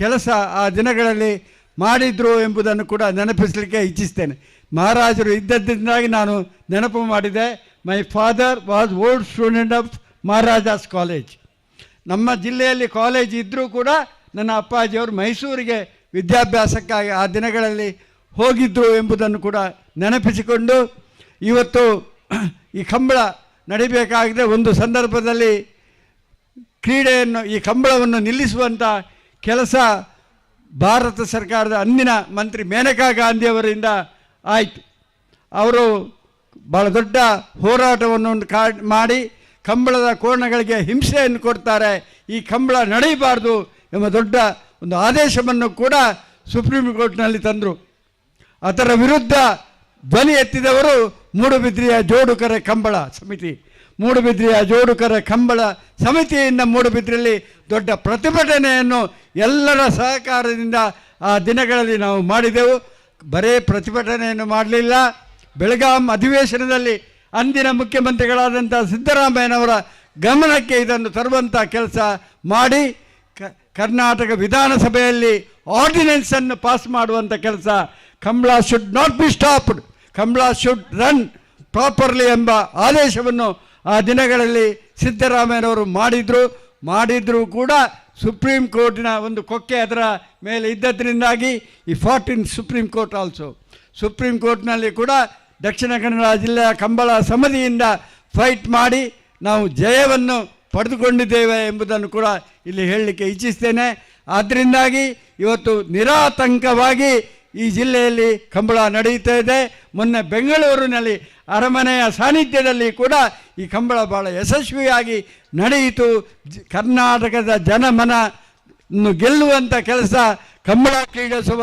ಕೆಲಸ ಆ ದಿನಗಳಲ್ಲಿ ಮಾಡಿದರು ಎಂಬುದನ್ನು ಕೂಡ ನೆನಪಿಸಲಿಕ್ಕೆ ಇಚ್ಛಿಸ್ತೇನೆ. ಮಹಾರಾಜರು ಇದ್ದದ್ದರಿಂದಾಗಿ ನಾನು ನೆನಪು ಮಾಡಿದೆ. My father was old student of Maharajas college. ನಮ್ಮ ಜಿಲ್ಲೆಯಲ್ಲಿ ಕಾಲೇಜ್ ಇದ್ದರೂ ಕೂಡ ನನ್ನ ಅಪ್ಪಾಜಿಯವರು ಮೈಸೂರಿಗೆ ವಿದ್ಯಾಭ್ಯಾಸಕ್ಕಾಗಿ ಆ ದಿನಗಳಲ್ಲಿ ಹೋಗಿದ್ದರು ಎಂಬುದನ್ನು ಕೂಡ ನೆನಪಿಸಿಕೊಂಡು, ಇವತ್ತು ಈ ಕಂಬಳ ನಡಿಬೇಕಾಗಿದೆ. ಒಂದು ಸಂದರ್ಭದಲ್ಲಿ ಕ್ರೀಡೆಯನ್ನು, ಈ ಕಂಬಳವನ್ನು ನಿಲ್ಲಿಸುವಂಥ ಕೆಲಸ ಭಾರತ ಸರ್ಕಾರದ ಅಂದಿನ ಮಂತ್ರಿ ಮೇನಕಾ ಗಾಂಧಿಯವರಿಂದ ಆಯಿತು. ಅವರು ಭಾಳ ದೊಡ್ಡ ಹೋರಾಟವನ್ನು ಮಾಡಿ ಕಂಬಳದ ಕೋಣಗಳಿಗೆ ಹಿಂಸೆಯನ್ನು ಕೊಡ್ತಾರೆ, ಈ ಕಂಬಳ ನಡೆಯಬಾರ್ದು ಎಂಬ ದೊಡ್ಡ ಒಂದು ಆದೇಶವನ್ನು ಕೂಡ ಸುಪ್ರೀಂ ಕೋರ್ಟ್ನಲ್ಲಿ ತಂದರು. ಅದರ ವಿರುದ್ಧ ಧ್ವನಿ ಎತ್ತಿದವರು ಮೂಡುಬಿದ್ರಿಯ ಜೋಡುಕರೆ ಕಂಬಳ ಸಮಿತಿ. ಮೂಡುಬಿದ್ರಿಯ ಜೋಡುಕರೆ ಕಂಬಳ ಸಮಿತಿಯಿಂದ ಮೂಡುಬಿದ್ರಿಯಲ್ಲಿ ದೊಡ್ಡ ಪ್ರತಿಭಟನೆಯನ್ನು ಎಲ್ಲರ ಸಹಕಾರದಿಂದ ಆ ದಿನಗಳಲ್ಲಿ ನಾವು ಮಾಡಿದೆವು. ಬರೇ ಪ್ರತಿಭಟನೆಯನ್ನು ಮಾಡಲಿಲ್ಲ, ಬೆಳಗಾಂ ಅಧಿವೇಶನದಲ್ಲಿ ಅಂದಿನ ಮುಖ್ಯಮಂತ್ರಿಗಳಾದಂಥ ಸಿದ್ದರಾಮಯ್ಯನವರ ಗಮನಕ್ಕೆ ಇದನ್ನು ತರುವಂಥ ಕೆಲಸ ಮಾಡಿ ಕರ್ನಾಟಕ ವಿಧಾನಸಭೆಯಲ್ಲಿ ಆರ್ಡಿನೆನ್ಸನ್ನು ಪಾಸ್ ಮಾಡುವಂಥ ಕೆಲಸ, Kambala should not be stopped, Kambala should run properly ಎಂಬ ಆದೇಶವನ್ನು ಆ ದಿನಗಳಲ್ಲಿ ಸಿದ್ದರಾಮಯ್ಯನವರು ಮಾಡಿದರೂ ಕೂಡ ಸುಪ್ರೀಂ ಕೋರ್ಟಿನ ಒಂದು ಕೊಕ್ಕೆ ಅದರ ಮೇಲೆ ಇದ್ದದ್ರಿಂದಾಗಿ ಈ fought in supreme court also. Supreme ಕೋರ್ಟ್ನಲ್ಲಿ ಕೂಡ ದಕ್ಷಿಣ ಕನ್ನಡ ಜಿಲ್ಲೆಯ ಕಂಬಳ ಸಮಿತಿಯಿಂದ ಫೈಟ್ ಮಾಡಿ ನಾವು ಜಯವನ್ನು ಪಡೆದುಕೊಂಡಿದ್ದೇವೆ ಎಂಬುದನ್ನು ಕೂಡ ಇಲ್ಲಿ ಹೇಳಲಿಕ್ಕೆ ಇಚ್ಛಿಸ್ತೇನೆ. ಆದ್ದರಿಂದಾಗಿ ಇವತ್ತು ನಿರಾತಂಕವಾಗಿ ಈ ಜಿಲ್ಲೆಯಲ್ಲಿ ಕಂಬಳ ನಡೆಯುತ್ತಾ ಇದೆ. ಮೊನ್ನೆ ಬೆಂಗಳೂರಿನಲ್ಲಿ ಅರಮನೆಯ ಸಾನ್ನಿಧ್ಯದಲ್ಲಿ ಕೂಡ ಈ ಕಂಬಳ ಭಾಳ ಯಶಸ್ವಿಯಾಗಿ ನಡೆಯಿತು. ಕರ್ನಾಟಕದ ಜನಮನವನ್ನು ಗೆಲ್ಲುವಂಥ ಕೆಲಸ ಕಂಬಳ ಕ್ರೀಡೋತ್ಸವ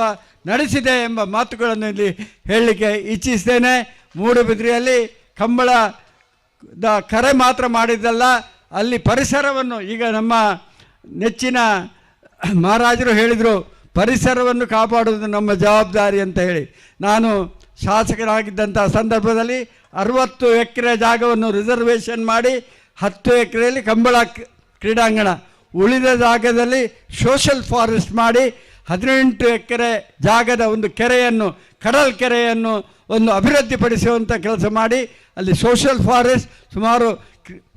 ನಡೆಸಿದೆ ಎಂಬ ಮಾತುಗಳನ್ನು ಇಲ್ಲಿ ಹೇಳಲಿಕ್ಕೆ ಇಚ್ಛಿಸ್ತೇನೆ. ಮೂಡುಬಿದ್ರಿಯಲ್ಲಿ ಕಂಬಳದ ಕರೆ ಮಾತ್ರ ಮಾಡಿದ್ದಲ್ಲ, ಅಲ್ಲಿ ಪರಿಸರವನ್ನು ಈಗ ನಮ್ಮ ನೆಚ್ಚಿನ ಮಹಾರಾಜರು ಹೇಳಿದರು, ಪರಿಸರವನ್ನು ಕಾಪಾಡುವುದು ನಮ್ಮ ಜವಾಬ್ದಾರಿ ಅಂತ ಹೇಳಿ. ನಾನು ಶಾಸಕರಾಗಿದ್ದಂಥ ಸಂದರ್ಭದಲ್ಲಿ 60 ಎಕರೆ ಜಾಗವನ್ನು ರಿಸರ್ವೇಷನ್ ಮಾಡಿ 10 ಎಕರೆಯಲ್ಲಿ ಕಂಬಳ ಕ್ರೀಡಾಂಗಣ, ಉಳಿದ ಜಾಗದಲ್ಲಿ ಸೋಷಲ್ ಫಾರೆಸ್ಟ್ ಮಾಡಿ 18 ಎಕರೆ ಜಾಗದ ಒಂದು ಕೆರೆಯನ್ನು, ಕಡಲ್ ಕೆರೆಯನ್ನು ಒಂದು ಅಭಿವೃದ್ಧಿಪಡಿಸುವಂಥ ಕೆಲಸ ಮಾಡಿ ಅಲ್ಲಿ ಸೋಷಲ್ ಫಾರೆಸ್ಟ್ ಸುಮಾರು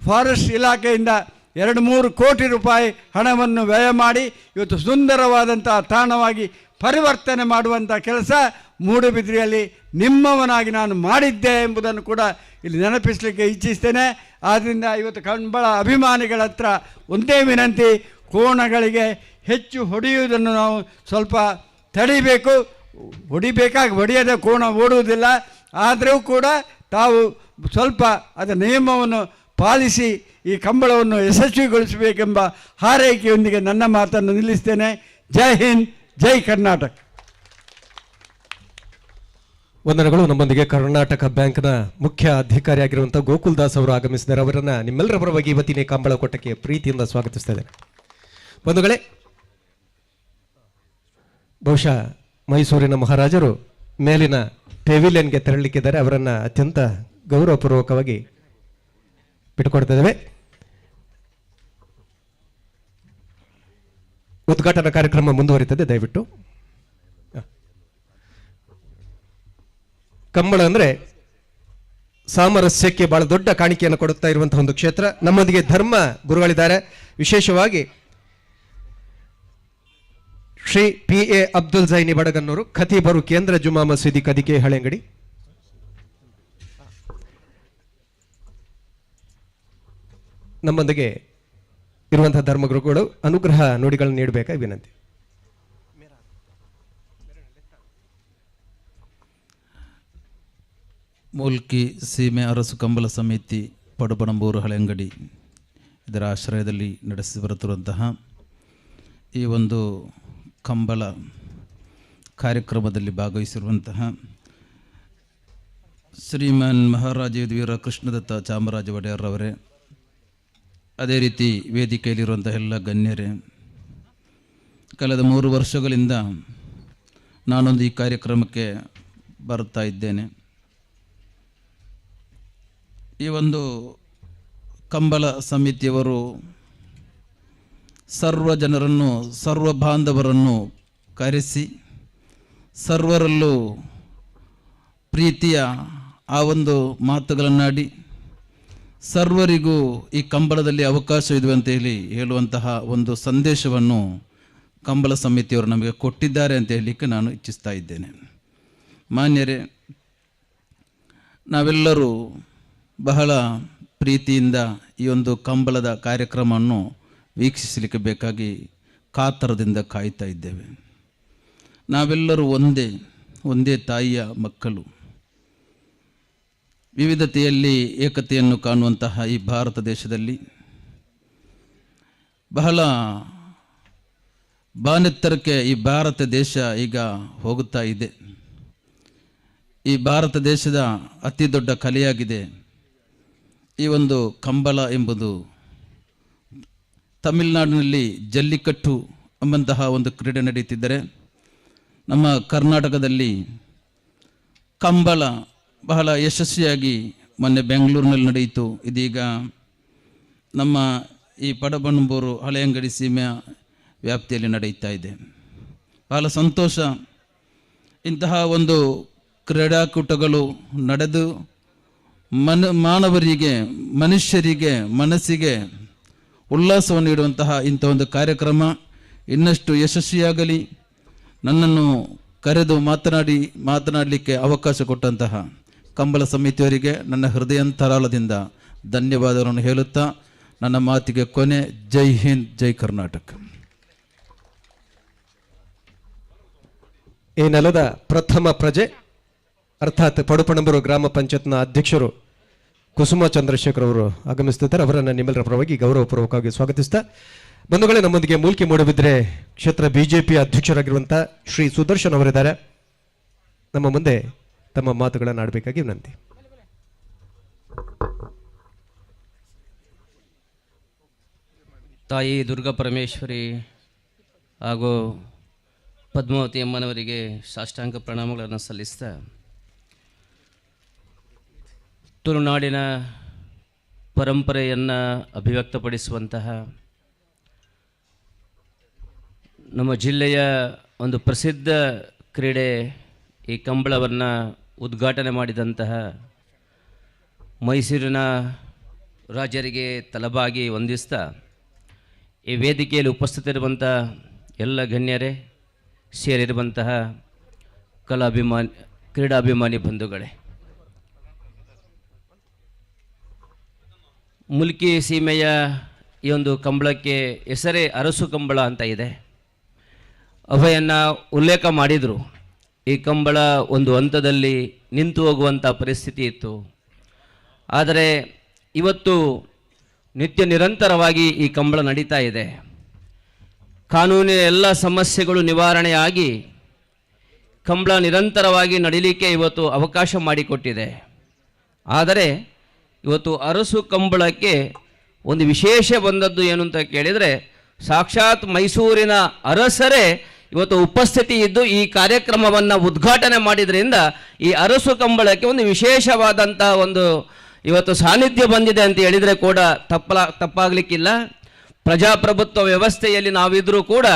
ಫಾರೆಸ್ಟ್ ಇಲಾಖೆಯಿಂದ 2-3 ಕೋಟಿ ರೂಪಾಯಿ ಹಣವನ್ನು ವ್ಯಯ ಮಾಡಿ ಇವತ್ತು ಸುಂದರವಾದಂಥ ತಾಣವಾಗಿ ಪರಿವರ್ತನೆ ಮಾಡುವಂಥ ಕೆಲಸ ಮೂಡುಬಿದ್ರಿಯಲ್ಲಿ ನಿಮ್ಮವನಾಗಿ ನಾನು ಮಾಡಿದ್ದೆ ಎಂಬುದನ್ನು ಕೂಡ ಇಲ್ಲಿ ನೆನಪಿಸಲಿಕ್ಕೆ ಇಚ್ಛಿಸ್ತೇನೆ. ಆದ್ದರಿಂದ ಇವತ್ತು ಕಂಬಳ ಅಭಿಮಾನಿಗಳ ಹತ್ರ ಒಂದೇ ವಿನಂತಿ, ಕೋಣಗಳಿಗೆ ಹೆಚ್ಚು ಹೊಡೆಯುವುದನ್ನು ನಾವು ಸ್ವಲ್ಪ ತಡಿಬೇಕು. ಹೊಡಿಬೇಕಾಗಿ ಹೊಡೆಯದೆ ಕೋಣ ಓಡುವುದಿಲ್ಲ, ಆದರೂ ಕೂಡ ತಾವು ಸ್ವಲ್ಪ ಅದರ ನಿಯಮವನ್ನು ಪಾಲಿಸಿ ಈ ಕಂಬಳವನ್ನು ಯಶಸ್ವಿಗೊಳಿಸಬೇಕೆಂಬ ಹಾರೈಕೆಯೊಂದಿಗೆ ನನ್ನ ಮಾತನ್ನು ನಿಲ್ಲಿಸ್ತೇನೆ. ಜೈ ಹಿಂದ್, ಜೈ ಕರ್ನಾಟಕ. ವಂದನೆಗಳು. ನಮ್ಮೊಂದಿಗೆ ಕರ್ನಾಟಕ ಬ್ಯಾಂಕ್ನ ಮುಖ್ಯ ಅಧಿಕಾರಿಯಾಗಿರುವಂಥ ಗೋಕುಲ್ ದಾಸ್ ಅವರು ಆಗಮಿಸಿದ್ದಾರೆ. ಅವರನ್ನು ನಿಮ್ಮೆಲ್ಲರ ಪರವಾಗಿ ಇವತ್ತಿನ ಕಂಬಳ ಕೂಟಕ್ಕೆ ಪ್ರೀತಿಯಿಂದ ಸ್ವಾಗತಿಸ್ತಾ ಇದ್ದೇನೆ. ಬಂಧುಗಳೇ, ಬಹುಶಃ ಮೈಸೂರಿನ ಮಹಾರಾಜರು ಮೇಲಿನ ಪೆವಿಲಿಯನ್ಗೆ ತೆರಳಲಿಕ್ಕಿದ್ದಾರೆ. ಅವರನ್ನು ಅತ್ಯಂತ ಗೌರವಪೂರ್ವಕವಾಗಿ ಬಿಟ್ಟುಕೊಡ್ತಾ ಇದ್ದೇವೆ. ಉದ್ಘಾಟನಾ ಕಾರ್ಯಕ್ರಮ ಮುಂದುವರಿತದೆ. ದಯವಿಟ್ಟು ಕಂಬಳ ಅಂದರೆ ಸಾಮರಸ್ಯಕ್ಕೆ ಬಹಳ ದೊಡ್ಡ ಕಾಣಿಕೆಯನ್ನು ಕೊಡುತ್ತಾ ಇರುವಂತಹ ಒಂದು ಕ್ಷೇತ್ರ. ನಮ್ಮೊಂದಿಗೆ ಧರ್ಮ ಗುರುಗಳಿದ್ದಾರೆ. ವಿಶೇಷವಾಗಿ Shri P A Abdul Zaini Badagannur, ಖತೀಬರು ಕೇಂದ್ರ ಜುಮಾ ಮಸೀದಿ ಕದಿಕೆ ಹಳೆಂಗಡಿ. ನಮ್ಮೊಂದಿಗೆ ಇರುವಂತಹ ಧರ್ಮಗುರುಗಳು ಅನುಗ್ರಹ ನುಡಿಗಳನ್ನು ನೀಡಬೇಕಾಗಿ ವಿನಂತಿ. ಮೂಲ್ಕಿ ಸೀಮೆ ಅರಸು ಕಂಬಳ ಸಮಿತಿ ಪಡುಪಣಂಬೂರು ಹಳೆಂಗಡಿ ಇದರ ಆಶ್ರಯದಲ್ಲಿ ನಡೆಸಿ ಬರುತ್ತಿರುವಂತಹ ಈ ಒಂದು ಕಂಬಳ ಕಾರ್ಯಕ್ರಮದಲ್ಲಿ ಭಾಗವಹಿಸಿರುವಂತಹ ಶ್ರೀಮಾನ್ ಮಹಾರಾಜ ವೀರ ಕೃಷ್ಣದತ್ತ ಚಾಮರಾಜ ಒಡೆಯರ್ರವರೇ, ಅದೇ ರೀತಿ ವೇದಿಕೆಯಲ್ಲಿರುವಂಥ ಎಲ್ಲ ಗಣ್ಯರೇ, ಕಳೆದ 3 ವರ್ಷಗಳಿಂದ ನಾನೊಂದು ಈ ಕಾರ್ಯಕ್ರಮಕ್ಕೆ ಬರುತ್ತಾ ಇದ್ದೇನೆ. ಈ ಒಂದು ಕಂಬಳ ಸಮಿತಿಯವರು ಸರ್ವ ಜನರನ್ನು, ಸರ್ವ ಬಾಂಧವರನ್ನು ಕರೆಸಿ ಸರ್ವರಲ್ಲೂ ಪ್ರೀತಿಯ ಆ ಒಂದು ಮಾತುಗಳನ್ನಾಡಿ ಸರ್ವರಿಗೂ ಈ ಕಂಬಳದಲ್ಲಿ ಅವಕಾಶ ಇದೆ ಅಂತ ಹೇಳಿ ಹೇಳುವಂತಹ ಒಂದು ಸಂದೇಶವನ್ನು ಕಂಬಳ ಸಮಿತಿಯವರು ನಮಗೆ ಕೊಟ್ಟಿದ್ದಾರೆ ಅಂತ ಹೇಳಲಿಕ್ಕೆ ನಾನು ಇಚ್ಛಿಸ್ತಾ ಇದ್ದೇನೆ. ಮಾನ್ಯರೇ, ನಾವೆಲ್ಲರೂ ಬಹಳ ಪ್ರೀತಿಯಿಂದ ಈ ಒಂದು ಕಂಬಳದ ಕಾರ್ಯಕ್ರಮವನ್ನು ವೀಕ್ಷಿಸಲಿಕ್ಕೆ ಬೇಕಾಗಿ ಕಾತರದಿಂದ ಕಾಯ್ತಾ ಇದ್ದೇವೆ. ನಾವೆಲ್ಲರೂ ಒಂದೇ ತಾಯಿಯ ಮಕ್ಕಳು. ವಿವಿಧತೆಯಲ್ಲಿ ಏಕತೆಯನ್ನು ಕಾಣುವಂತಹ ಈ ಭಾರತ ದೇಶದಲ್ಲಿ ಬಹಳ ಬಾನೆತ್ತರಕ್ಕೆ ಈ ಭಾರತ ದೇಶ ಈಗ ಹೋಗುತ್ತಾ ಇದೆ. ಈ ಭಾರತ ದೇಶದ ಅತಿ ದೊಡ್ಡ ಕಲೆಯಾಗಿದೆ ಈ ಒಂದು ಕಂಬಳ ಎಂಬುದು. ತಮಿಳುನಾಡಿನಲ್ಲಿ ಜಲ್ಲಿಕಟ್ಟು ಎಂಬಂತಹ ಒಂದು ಕ್ರೀಡೆ ನಡೆಯುತ್ತಿದ್ದರೆ, ನಮ್ಮ ಕರ್ನಾಟಕದಲ್ಲಿ ಕಂಬಳ ಬಹಳ ಯಶಸ್ವಿಯಾಗಿ ಮೊನ್ನೆ ಬೆಂಗಳೂರಿನಲ್ಲಿ ನಡೆಯಿತು. ಇದೀಗ ನಮ್ಮ ಈ ಪಡಬಣಂಬೂರು ಹಳೆಯಂಗಡಿ ಸೀಮೆಯ ವ್ಯಾಪ್ತಿಯಲ್ಲಿ ನಡೆಯುತ್ತಾ ಇದೆ. ಬಹಳ ಸಂತೋಷ. ಇಂತಹ ಒಂದು ಕ್ರೀಡಾಕೂಟಗಳು ನಡೆದು ಮಾನವರಿಗೆ, ಮನುಷ್ಯರಿಗೆ, ಮನಸ್ಸಿಗೆ ಉಲ್ಲಾಸವನ್ನು ನೀಡುವಂತಹ ಇಂಥ ಒಂದು ಕಾರ್ಯಕ್ರಮ ಇನ್ನಷ್ಟು ಯಶಸ್ವಿಯಾಗಲಿ. ನನ್ನನ್ನು ಕರೆದು ಮಾತನಾಡಲಿಕ್ಕೆ ಅವಕಾಶ ಕೊಟ್ಟಂತಹ ಕಂಬಳ ಸಮಿತಿಯವರಿಗೆ ನನ್ನ ಹೃದಯಾಂತರಾಳದಿಂದ ಧನ್ಯವಾದಗಳನ್ನು ಹೇಳುತ್ತಾ ನನ್ನ ಮಾತಿಗೆ ಕೊನೆ. ಜೈ ಹಿಂದ್, ಜೈ ಕರ್ನಾಟಕ. ಈ ನೆಲದ ಪ್ರಥಮ ಪ್ರಜೆ ಅರ್ಥಾತ್ ಪಡುಪಣಂಬೂರು ಗ್ರಾಮ ಪಂಚಾಯತ್ನ ಅಧ್ಯಕ್ಷರು ಕುಸುಮ ಚಂದ್ರಶೇಖರ್ ಅವರು ಆಗಮಿಸುತ್ತಿದ್ದಾರೆ. ಅವರನ್ನು ನಿಮ್ಮೆಲ್ಲರ ಪರವಾಗಿ ಗೌರವಪೂರ್ವಕವಾಗಿ ಸ್ವಾಗತಿಸ್ತಾ, ಬಂಧುಗಳೇ, ನಮ್ಮೊಂದಿಗೆ ಮೂಲ್ಕಿ ಮೂಡಬಿದ್ರೆ ಕ್ಷೇತ್ರ ಬಿಜೆಪಿ ಅಧ್ಯಕ್ಷರಾಗಿರುವಂತಹ ಶ್ರೀ ಸುದರ್ಶನ್ ಅವರಿದ್ದಾರೆ. ನಮ್ಮ ಮುಂದೆ ತಮ್ಮ ಮಾತುಗಳನ್ನು ಆಡಬೇಕಾಗಿ ವಿನಂತಿ. ತಾಯಿ ದುರ್ಗಾ ಪರಮೇಶ್ವರಿ ಹಾಗೂ ಪದ್ಮಾವತಿ ಅಮ್ಮನವರಿಗೆ ಸಾಷ್ಟಾಂಗ ಪ್ರಣಾಮಗಳನ್ನು ಸಲ್ಲಿಸ್ತಾ, ತುಳುನಾಡಿನ ಪರಂಪರೆಯನ್ನು ಅಭಿವ್ಯಕ್ತಪಡಿಸುವಂತಹ ನಮ್ಮ ಜಿಲ್ಲೆಯ ಒಂದು ಪ್ರಸಿದ್ಧ ಕ್ರೀಡೆ ಈ ಕಂಬಳವನ್ನು ಉದ್ಘಾಟನೆ ಮಾಡಿದಂತಹ ಮೈಸೂರಿನ ರಾಜರಿಗೆ ತಲಬಾಗಿ ವಂದಿಸ್ತಾ, ಈ ವೇದಿಕೆಯಲ್ಲಿ ಉಪಸ್ಥಿತರಿರುವಂಥ ಎಲ್ಲ ಗಣ್ಯರೇ, ಸೇರಿರುವಂತಹ ಕಲಾಭಿಮಾನಿ, ಕ್ರೀಡಾಭಿಮಾನಿ ಬಂಧುಗಳೇ, ಮುಲ್ಕಿ ಸೀಮೆಯ ಈ ಒಂದು ಕಂಬಳಕ್ಕೆ ಹೆಸರೇ ಅರಸು ಕಂಬಳ ಅಂತ ಇದೆ. ಅಭಯನ್ನ ಉಲ್ಲೇಖ ಮಾಡಿದರು. ಈ ಕಂಬಳ ಒಂದು ಹಂತದಲ್ಲಿ ನಿಂತು ಹೋಗುವಂಥ ಪರಿಸ್ಥಿತಿ ಇತ್ತು. ಆದರೆ ಇವತ್ತು ನಿತ್ಯ ನಿರಂತರವಾಗಿ ಈ ಕಂಬಳ ನಡೀತಾ ಇದೆ. ಕಾನೂನಿನ ಎಲ್ಲ ಸಮಸ್ಯೆಗಳು ನಿವಾರಣೆಯಾಗಿ ಕಂಬಳ ನಿರಂತರವಾಗಿ ನಡೀಲಿಕ್ಕೆ ಇವತ್ತು ಅವಕಾಶ ಮಾಡಿಕೊಟ್ಟಿದೆ. ಆದರೆ ಇವತ್ತು ಅರಸು ಕಂಬಳಕ್ಕೆ ಒಂದು ವಿಶೇಷ ಬಂದದ್ದು ಏನು ಅಂತ ಕೇಳಿದರೆ, ಸಾಕ್ಷಾತ್ ಮೈಸೂರಿನ ಅರಸರೇ ಇವತ್ತು ಉಪಸ್ಥಿತಿ ಇದ್ದು ಈ ಕಾರ್ಯಕ್ರಮವನ್ನು ಉದ್ಘಾಟನೆ ಮಾಡಿದ್ರಿಂದ ಈ ಅರಸು ಕಂಬಳಕ್ಕೆ ಒಂದು ವಿಶೇಷವಾದಂಥ ಒಂದು ಇವತ್ತು ಸಾನ್ನಿಧ್ಯ ಬಂದಿದೆ ಅಂತ ಹೇಳಿದರೆ ಕೂಡ ತಪ್ಪಾಗಲಿಕ್ಕಿಲ್ಲ. ಪ್ರಜಾಪ್ರಭುತ್ವ ವ್ಯವಸ್ಥೆಯಲ್ಲಿ ನಾವಿದ್ರೂ ಕೂಡ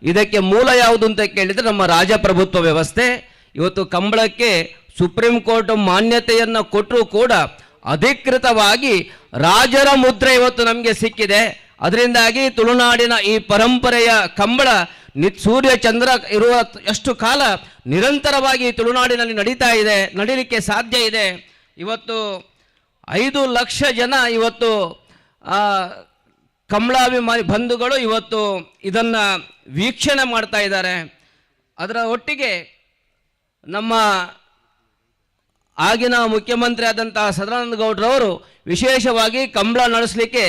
ಇದಕ್ಕೆ ಮೂಲ ಯಾವುದು ಅಂತ ಕೇಳಿದರೆ ನಮ್ಮ ರಾಜಪ್ರಭುತ್ವ ವ್ಯವಸ್ಥೆ. ಇವತ್ತು ಕಂಬಳಕ್ಕೆ ಸುಪ್ರೀಂ ಕೋರ್ಟ್ ಮಾನ್ಯತೆಯನ್ನು ಕೊಟ್ಟರೂ ಕೂಡ ಅಧಿಕೃತವಾಗಿ ರಾಜರ ಮುದ್ರೆ ಇವತ್ತು ನಮಗೆ ಸಿಕ್ಕಿದೆ. ಅದರಿಂದಾಗಿ ತುಳುನಾಡಿನ ಈ ಪರಂಪರೆಯ ಕಂಬಳ ಸೂರ್ಯ ಚಂದ್ರ ಇರುವ ಎಷ್ಟು ಕಾಲ ನಿರಂತರವಾಗಿ ತುಳುನಾಡಿನಲ್ಲಿ ನಡೀತಾ ಇದೆ, ನಡೀಲಿಕ್ಕೆ ಸಾಧ್ಯ ಇದೆ. ಇವತ್ತು 5 ಲಕ್ಷ ಜನ ಇವತ್ತು ಕಮಲಾಭಿಮಾನಿ ಬಂಧುಗಳು ಇವತ್ತು ಇದನ್ನು ವೀಕ್ಷಣೆ ಮಾಡ್ತಾ ಇದ್ದಾರೆ. ಅದರ ಒಟ್ಟಿಗೆ ನಮ್ಮ ಆಗಿನ ಮುಖ್ಯಮಂತ್ರಿ ಆದಂತಹ ಸದಾನಂದ ಗೌಡ್ರವರು ವಿಶೇಷವಾಗಿ ಕಂಬಳ ನಡೆಸಲಿಕ್ಕೆ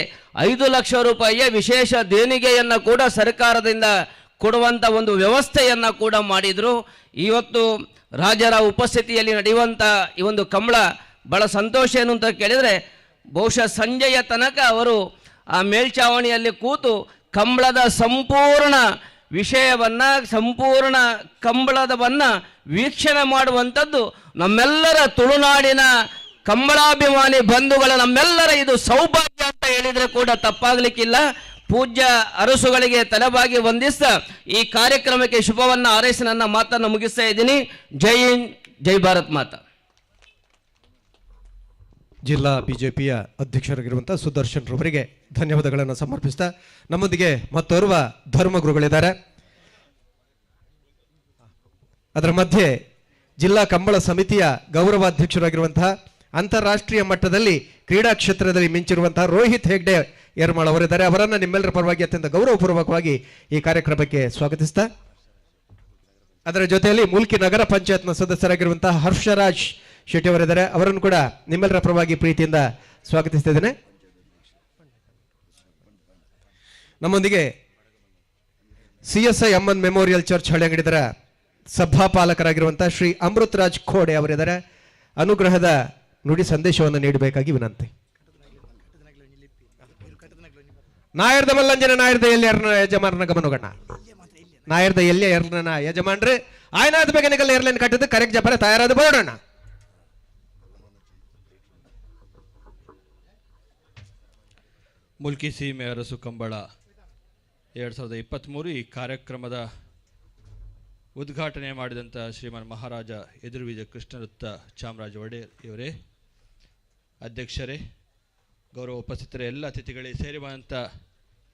5 ಲಕ್ಷ ರೂಪಾಯಿಯ ವಿಶೇಷ ದೇಣಿಗೆಯನ್ನು ಕೂಡ ಸರ್ಕಾರದಿಂದ ಕೊಡುವಂಥ ಒಂದು ವ್ಯವಸ್ಥೆಯನ್ನು ಕೂಡ ಮಾಡಿದರು. ಇವತ್ತು ರಾಜರ ಉಪಸ್ಥಿತಿಯಲ್ಲಿ ನಡೆಯುವಂಥ ಈ ಒಂದು ಕಂಬಳ ಭಾಳ ಸಂತೋಷ ಏನು ಅಂತ ಕೇಳಿದರೆ, ಬಹುಶಃ ಸಂಜೆಯ ತನಕ ಅವರು ಆ ಮೇಲ್ಛಾವಣಿಯಲ್ಲಿ ಕೂತು ಕಂಬಳದ ಸಂಪೂರ್ಣ ವಿಷಯವನ್ನು, ಸಂಪೂರ್ಣ ಕಂಬಳದವನ್ನು ವೀಕ್ಷಣೆ ಮಾಡುವಂಥದ್ದು ನಮ್ಮೆಲ್ಲರ ತುಳುನಾಡಿನ ಕಂಬಳಾಭಿಮಾನಿ ಬಂಧುಗಳ ನಮ್ಮೆಲ್ಲರ ಇದು ಸೌಭಾಗ್ಯ ಅಂತ ಹೇಳಿದರೆ ಕೂಡ ತಪ್ಪಾಗಲಿಕ್ಕಿಲ್ಲ. ಪೂಜ್ಯ ಅರಸುಗಳಿಗೆ ತಲೆಬಾಗಿ ವಂದಿಸ್ತಾ ಈ ಕಾರ್ಯಕ್ರಮಕ್ಕೆ ಶುಭವನ್ನು ಹಾರೈಸಿ ನನ್ನ ಮಾತನ್ನು ಮುಗಿಸ್ತಾ ಇದ್ದೀನಿ. ಜೈ ಹಿಂದ್, ಜೈ ಭಾರತ್ ಮಾತಾ. ಜಿಲ್ಲಾ ಬಿಜೆಪಿಯ ಅಧ್ಯಕ್ಷರಾಗಿರುವಂಥ ಸುದರ್ಶನ್ ರವರಿಗೆ ಧನ್ಯವಾದಗಳನ್ನು ಸಮರ್ಪಿಸ್ತಾ ನಮ್ಮೊಂದಿಗೆ ಮತ್ತೋರ್ವ ಧರ್ಮಗುರುಗಳಿದ್ದಾರೆ. ಅದರ ಮಧ್ಯೆ ಜಿಲ್ಲಾ ಕಂಬಳ ಸಮಿತಿಯ ಗೌರವಾಧ್ಯಕ್ಷರಾಗಿರುವಂತಹ ಅಂತಾರಾಷ್ಟ್ರೀಯ ಮಟ್ಟದಲ್ಲಿ ಕ್ರೀಡಾ ಕ್ಷೇತ್ರದಲ್ಲಿ ಮಿಂಚಿರುವಂತಹ ರೋಹಿತ್ ಹೆಗ್ಡೆ ಯರ್ಮಾಳ್ ಅವರಿದ್ದಾರೆ. ಅವರನ್ನು ನಿಮ್ಮೆಲ್ಲರ ಪರವಾಗಿ ಅತ್ಯಂತ ಗೌರವಪೂರ್ವಕವಾಗಿ ಈ ಕಾರ್ಯಕ್ರಮಕ್ಕೆ ಸ್ವಾಗತಿಸ್ತಾ, ಅದರ ಜೊತೆಯಲ್ಲಿ ಮೂಲ್ಕಿ ನಗರ ಪಂಚಾಯತ್ನ ಸದಸ್ಯರಾಗಿರುವಂತಹ ಹರ್ಷರಾಜ್ ಶೆಟ್ಟಿ ಅವರಿದ್ದಾರೆ. ಅವರನ್ನು ಕೂಡ ನಿಮ್ಮೆಲ್ಲರ ಪರವಾಗಿ ಪ್ರೀತಿಯಿಂದ ಸ್ವಾಗತಿಸ್ತಾ ಇದ್ದೇನೆ. ನಮ್ಮೊಂದಿಗೆ CSI Amman memorial church ಹಳೆಯಂಗಡಿದರ ಸಭಾಪಾಲಕರಾಗಿರುವಂತಹ Shri Amrutraj Khode ಅವರಿದ್ದಾರೆ. ಅನುಗ್ರಹದ ನುಡಿ ಸಂದೇಶವನ್ನು ನೀಡಬೇಕಾಗಿ ವಿನಂತಿ. ನಾಯರ್ದ ಮಲ್ಲಂಜನ ನಾಯರ್ದ ಎಲ್ಲಿ ಯಜಮಾನನ ಗಮನಗಣ್ಣ ನಾಯರ್ದ ಎಲ್ಲಿ ಎರನ ಯಜಮಾನ್ರಿ ಆಯ್ನಾದ ಬೇಗನೆಗಲ್ಲ ಏರ್ಲೈನ್ ಕಟ್ಟಿದ್ದು ಕರೆಕ್ಟ್ ಜಪರೆ ತಯಾರಾದ ಬೋರ್ಡಣ್ಣ. ಮುಲ್ಕಿ ಸೀಮೆ ಅರಸು ಕಂಬಳ 2023 ಈ ಕಾರ್ಯಕ್ರಮದ ಉದ್ಘಾಟನೆ ಮಾಡಿದಂಥ ಶ್ರೀಮಾನ್ ಮಹಾರಾಜ ಎದುರುವೀಜ ಕೃಷ್ಣದತ್ತ ಚಾಮರಾಜ ಒಡೆಯರ್ ಇವರೇ, ಅಧ್ಯಕ್ಷರೇ, ಗೌರವ ಉಪಸ್ಥಿತರೇ, ಎಲ್ಲ ಅತಿಥಿಗಳೇ, ಸೇರಿ ಬಂದಂಥ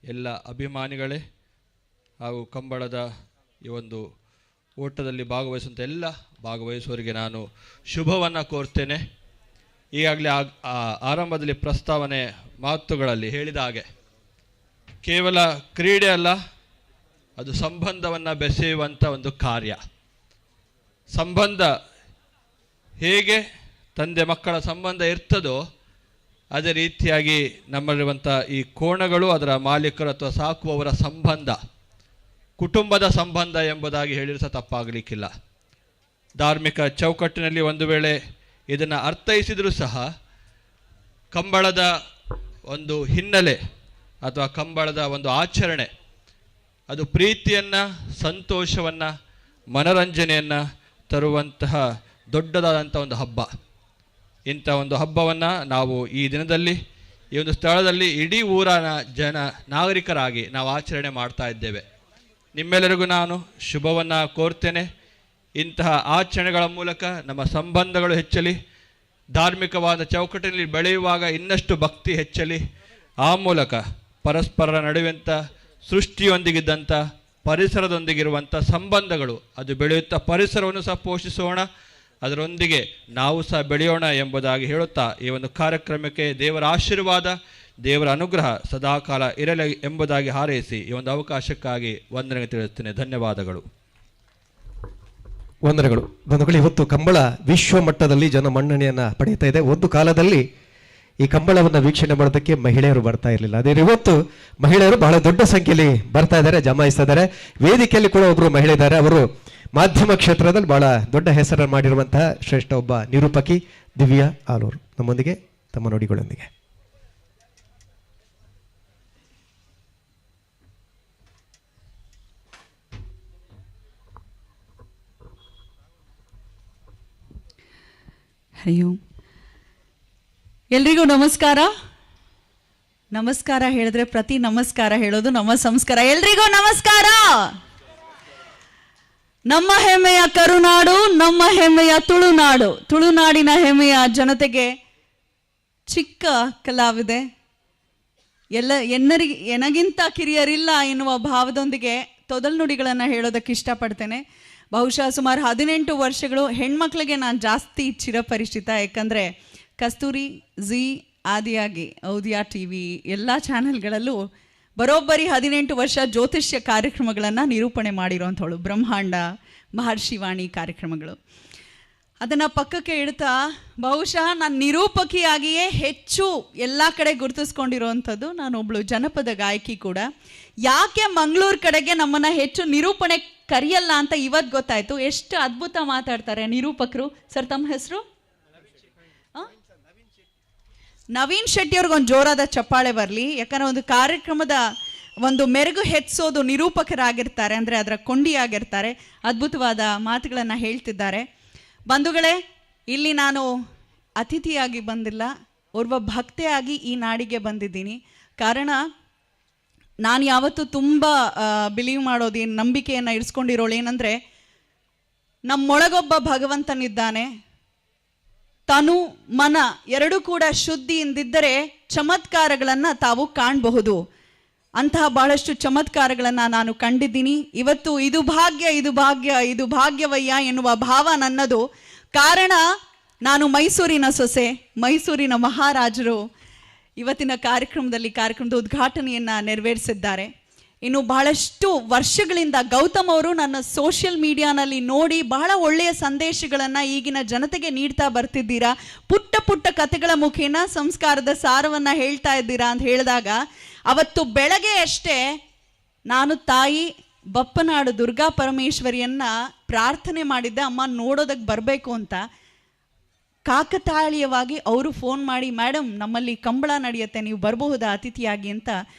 ಎಲ್ಲ ಅಭಿಮಾನಿಗಳೇ ಹಾಗೂ ಕಂಬಳದ ಈ ಒಂದು ಓಟದಲ್ಲಿ ಭಾಗವಹಿಸುವಂಥ ಎಲ್ಲ ಭಾಗವಹಿಸುವವರಿಗೆ ನಾನು ಶುಭವನ್ನು ಕೋರ್ತೇನೆ. ಈಗಾಗಲೇ ಆರಂಭದಲ್ಲಿ ಪ್ರಸ್ತಾವನೆ ಮಾತುಗಳಲ್ಲಿ ಹೇಳಿದ ಹಾಗೆ ಕೇವಲ ಕ್ರೀಡೆ ಅಲ್ಲ, ಅದು ಸಂಬಂಧವನ್ನು ಬೆಸೆಯುವಂಥ ಒಂದು ಕಾರ್ಯ. ಸಂಬಂಧ ಹೇಗೆ ತಂದೆ ಮಕ್ಕಳ ಸಂಬಂಧ ಇರ್ತದೋ ಅದೇ ರೀತಿಯಾಗಿ ನಮ್ಮಲ್ಲಿರುವಂಥ ಈ ಕೋಣಗಳು, ಅದರ ಮಾಲೀಕರು ಅಥವಾ ಸಾಕುವವರ ಸಂಬಂಧ, ಕುಟುಂಬದ ಸಂಬಂಧ ಎಂಬುದಾಗಿ ಹೇಳಿದ್ರೆ ಸಹ ತಪ್ಪಾಗಲಿಕ್ಕಿಲ್ಲ. ಧಾರ್ಮಿಕ ಚೌಕಟ್ಟಿನಲ್ಲಿ ಒಂದು ವೇಳೆ ಇದನ್ನು ಅರ್ಥೈಸಿದರೂ ಸಹ ಕಂಬಳದ ಒಂದು ಹಿನ್ನೆಲೆ ಅಥವಾ ಕಂಬಳದ ಒಂದು ಆಚರಣೆ ಅದು ಪ್ರೀತಿಯನ್ನು, ಸಂತೋಷವನ್ನು, ಮನರಂಜನೆಯನ್ನು ತರುವಂತಹ ದೊಡ್ಡದಾದಂಥ ಒಂದು ಹಬ್ಬ. ಇಂಥ ಒಂದು ಹಬ್ಬವನ್ನು ನಾವು ಈ ದಿನದಲ್ಲಿ ಈ ಒಂದು ಸ್ಥಳದಲ್ಲಿ ಇಡೀ ಊರನ ಜನ ನಾಗರಿಕರಾಗಿ ನಾವು ಆಚರಣೆ ಮಾಡ್ತಾ ಇದ್ದೇವೆ. ನಿಮ್ಮೆಲ್ಲರಿಗೂ ನಾನು ಶುಭವನ್ನು ಕೋರ್ತೇನೆ. ಇಂತಹ ಆಚರಣೆಗಳ ಮೂಲಕ ನಮ್ಮ ಸಂಬಂಧಗಳು ಹೆಚ್ಚಲಿ, ಧಾರ್ಮಿಕವಾದ ಚೌಕಟ್ಟಿನಲ್ಲಿ ಬೆಳೆಯುವಾಗ ಇನ್ನಷ್ಟು ಭಕ್ತಿ ಹೆಚ್ಚಲಿ, ಆ ಮೂಲಕ ಪರಸ್ಪರರ ನಡುವೆಂಥ ಸೃಷ್ಟಿಯೊಂದಿಗಿದ್ದಂಥ ಪರಿಸರದೊಂದಿಗಿರುವಂಥ ಸಂಬಂಧಗಳು ಅದು ಬೆಳೆಯುತ್ತಾ ಪರಿಸರವನ್ನು ಸಹ ಪೋಷಿಸೋಣ, ಅದರೊಂದಿಗೆ ನಾವು ಸಹ ಬೆಳೆಯೋಣ ಎಂಬುದಾಗಿ ಹೇಳುತ್ತಾ ಈ ಒಂದು ಕಾರ್ಯಕ್ರಮಕ್ಕೆ ದೇವರ ಆಶೀರ್ವಾದ, ದೇವರ ಅನುಗ್ರಹ ಸದಾಕಾಲ ಇರಲಿ ಎಂಬುದಾಗಿ ಹಾರೈಸಿ ಈ ಒಂದು ಅವಕಾಶಕ್ಕಾಗಿ ವಂದನೆ ತಿಳಿಸುತ್ತೇನೆ. ಧನ್ಯವಾದಗಳು. ವಂದನೆಗಳು. ಬಂಧುಗಳು, ಇವತ್ತು ಕಂಬಳ ವಿಶ್ವ ಮಟ್ಟದಲ್ಲಿ ಜನ ಮನ್ನಣೆಯನ್ನು ಪಡೆಯುತ್ತಾ ಇದೆ. ಒಂದು ಕಾಲದಲ್ಲಿ ಈ ಕಂಬಳವನ್ನು ವೀಕ್ಷಣೆ ಮಾಡೋದಕ್ಕೆ ಮಹಿಳೆಯರು ಬರ್ತಾ ಇರಲಿಲ್ಲ. ಅದೇ ಇವತ್ತು ಮಹಿಳೆಯರು ಬಹಳ ದೊಡ್ಡ ಸಂಖ್ಯೆಯಲ್ಲಿ ಬರ್ತಾ ಇದ್ದಾರೆ, ಜಮಾಯಿಸ್ತಾ ಇದ್ದಾರೆ. ವೇದಿಕೆಯಲ್ಲಿ ಕೂಡ ಒಬ್ಬರು ಮಹಿಳೆ ಇದ್ದಾರೆ. ಅವರು ಮಾಧ್ಯಮ ಕ್ಷೇತ್ರದಲ್ಲಿ ಬಹಳ ದೊಡ್ಡ ಹೆಸರನ್ನು ಮಾಡಿರುವಂತಹ ಶ್ರೇಷ್ಠ ಒಬ್ಬ ನಿರೂಪಕಿ ದಿವ್ಯಾ ಆಲೂರು ನಮ್ಮೊಂದಿಗೆ ತಮ್ಮ ನುಡಿಗಳೊಂದಿಗೆ. ಹರಿ ಓಂ. ಎಲ್ರಿಗೂ ನಮಸ್ಕಾರ. ನಮಸ್ಕಾರ ಹೇಳಿದ್ರೆ ಪ್ರತಿ ನಮಸ್ಕಾರ ಹೇಳೋದು ನಮ್ಮ ಸಂಸ್ಕಾರ. ಎಲ್ರಿಗೂ ನಮಸ್ಕಾರ. ನಮ್ಮ ಹೆಮ್ಮೆಯ ಕರುನಾಡು, ನಮ್ಮ ಹೆಮ್ಮೆಯ ತುಳುನಾಡು, ತುಳುನಾಡಿನ ಹೆಮ್ಮೆಯ ಜನತೆಗೆ ಚಿಕ್ಕ ಕಲಾವಿದೆ, ಎಲ್ಲ ಎನ್ನರಿಗೆ ಎನಗಿಂತ ಕಿರಿಯರಿಲ್ಲ ಎನ್ನುವ ಭಾವದೊಂದಿಗೆ ತೊದಲ್ನುಡಿಗಳನ್ನು ಹೇಳೋದಕ್ಕೆ ಇಷ್ಟಪಡ್ತೇನೆ. ಬಹುಶಃ ಸುಮಾರು 18 ವರ್ಷಗಳು ಹೆಣ್ಮಕ್ಳಿಗೆ ನಾನು ಜಾಸ್ತಿ ಚಿರಪರಿಚಿತ. ಯಾಕಂದರೆ ಕಸ್ತೂರಿ, ಝೀ ಆದಿಯಾಗಿ ಔದಿಯಾ ಟಿ ವಿ ಎಲ್ಲ ಚಾನೆಲ್ಗಳಲ್ಲೂ ಬರೋಬ್ಬರಿ 18 ವರ್ಷ ಜ್ಯೋತಿಷ್ಯ ಕಾರ್ಯಕ್ರಮಗಳನ್ನು ನಿರೂಪಣೆ ಮಾಡಿರೋಂಥವಳು. ಬ್ರಹ್ಮಾಂಡ, ಮಹರ್ಷಿವಾಣಿ ಕಾರ್ಯಕ್ರಮಗಳು ಅದನ್ನು ಪಕ್ಕಕ್ಕೆ ಇಡ್ತಾ ಬಹುಶಃ ನಾನು ನಿರೂಪಕಿಯಾಗಿಯೇ ಹೆಚ್ಚು ಎಲ್ಲ ಕಡೆ ಗುರುತಿಸ್ಕೊಂಡಿರೋವಂಥದ್ದು. ನಾನೊಬ್ಬಳು ಜನಪದ ಗಾಯಕಿ ಕೂಡ. ಯಾಕೆ ಮಂಗಳೂರು ಕಡೆಗೆ ನಮ್ಮನ್ನು ಹೆಚ್ಚು ನಿರೂಪಣೆ ಕರೆಯಲ್ಲ ಅಂತ ಇವತ್ತು ಗೊತ್ತಾಯಿತು. ಎಷ್ಟು ಅದ್ಭುತ ಮಾತಾಡ್ತಾರೆ ನಿರೂಪಕರು. ಸರ್, ತಮ್ಮ ಹೆಸರು? ನವೀನ್ ಶೆಟ್ಟಿ ಅವ್ರಿಗೊಂದು ಜೋರಾದ ಚಪ್ಪಾಳೆ ಬರಲಿ. ಯಾಕಂದರೆ ಒಂದು ಕಾರ್ಯಕ್ರಮದ ಒಂದು ಮೆರುಗು ಹೆಚ್ಚಿಸೋದು ನಿರೂಪಕರಾಗಿರ್ತಾರೆ, ಅಂದರೆ ಅದರ ಕೊಂಡಿಯಾಗಿರ್ತಾರೆ. ಅದ್ಭುತವಾದ ಮಾತುಗಳನ್ನು ಹೇಳ್ತಿದ್ದಾರೆ. ಬಂಧುಗಳೇ, ಇಲ್ಲಿ ನಾನು ಅತಿಥಿಯಾಗಿ ಬಂದಿಲ್ಲ, ಓರ್ವ ಭಕ್ತೆಯಾಗಿ ಈ ನಾಡಿಗೆ ಬಂದಿದ್ದೀನಿ. ಕಾರಣ, ನಾನು ಯಾವತ್ತೂ ತುಂಬ ಬಿಲೀವ್ ಮಾಡೋದೇನು, ನಂಬಿಕೆಯನ್ನು ಇರಿಸ್ಕೊಂಡಿರೋಳು ಏನಂದರೆ, ನಮ್ಮೊಳಗೊಬ್ಬ ಭಗವಂತನಿದ್ದಾನೆ. ತನು ಮನ ಎರಡೂ ಕೂಡ ಶುದ್ಧಿಯಿಂದಿದ್ದರೆ ಚಮತ್ಕಾರಗಳನ್ನು ತಾವು ಕಾಣಬಹುದು. ಅಂತಹ ಬಹಳಷ್ಟು ಚಮತ್ಕಾರಗಳನ್ನು ನಾನು ಕಂಡಿದ್ದೀನಿ. ಇವತ್ತು ಇದು ಭಾಗ್ಯ, ಇದು ಭಾಗ್ಯ, ಇದು ಭಾಗ್ಯವಯ್ಯ ಎನ್ನುವ ಭಾವ ನನ್ನದು. ಕಾರಣ, ನಾನು ಮೈಸೂರಿನ ಸೊಸೆ, ಮೈಸೂರಿನ ಮಹಾರಾಜರು ಇವತ್ತಿನ ಕಾರ್ಯಕ್ರಮದಲ್ಲಿ ಕಾರ್ಯಕ್ರಮದ ಉದ್ಘಾಟನೆಯನ್ನು ನೆರವೇರಿಸಿದ್ದಾರೆ. ಇನ್ನು ಬಹಳಷ್ಟು ವರ್ಷಗಳಿಂದ ಗೌತಮ್ ಅವರು ನನ್ನ ಸೋಷಿಯಲ್ ಮೀಡಿಯಾನಲ್ಲಿ ನೋಡಿ ಬಹಳ ಒಳ್ಳೆಯ ಸಂದೇಶಗಳನ್ನು ಈಗಿನ ಜನತೆಗೆ ನೀಡ್ತಾ ಬರ್ತಿದ್ದೀರಾ, ಪುಟ್ಟ ಪುಟ್ಟ ಕಥೆಗಳ ಮುಖೇನ ಸಂಸ್ಕಾರದ ಸಾರವನ್ನು ಹೇಳ್ತಾ ಇದ್ದೀರಾ ಅಂತ ಹೇಳಿದಾಗ, ಅವತ್ತು ಬೆಳಗ್ಗೆ ಅಷ್ಟೇ ನಾನು ತಾಯಿ ಬಪ್ಪನಾಡು ದುರ್ಗಾ ಪರಮೇಶ್ವರಿಯನ್ನು ಪ್ರಾರ್ಥನೆ ಮಾಡಿದ್ದೆ, ಅಮ್ಮ ನೋಡೋದಕ್ಕೆ ಬರಬೇಕು ಅಂತ. ಕಾಕತಾಳೀಯವಾಗಿ ಅವರು ಫೋನ್ ಮಾಡಿ, ಮೇಡಮ್ ನಮ್ಮಲ್ಲಿ ಕಂಬಳ ನಡೆಯುತ್ತೆ, ನೀವು ಬರಬಹುದಾ ಅತಿಥಿಯಾಗಿ ಅಂತ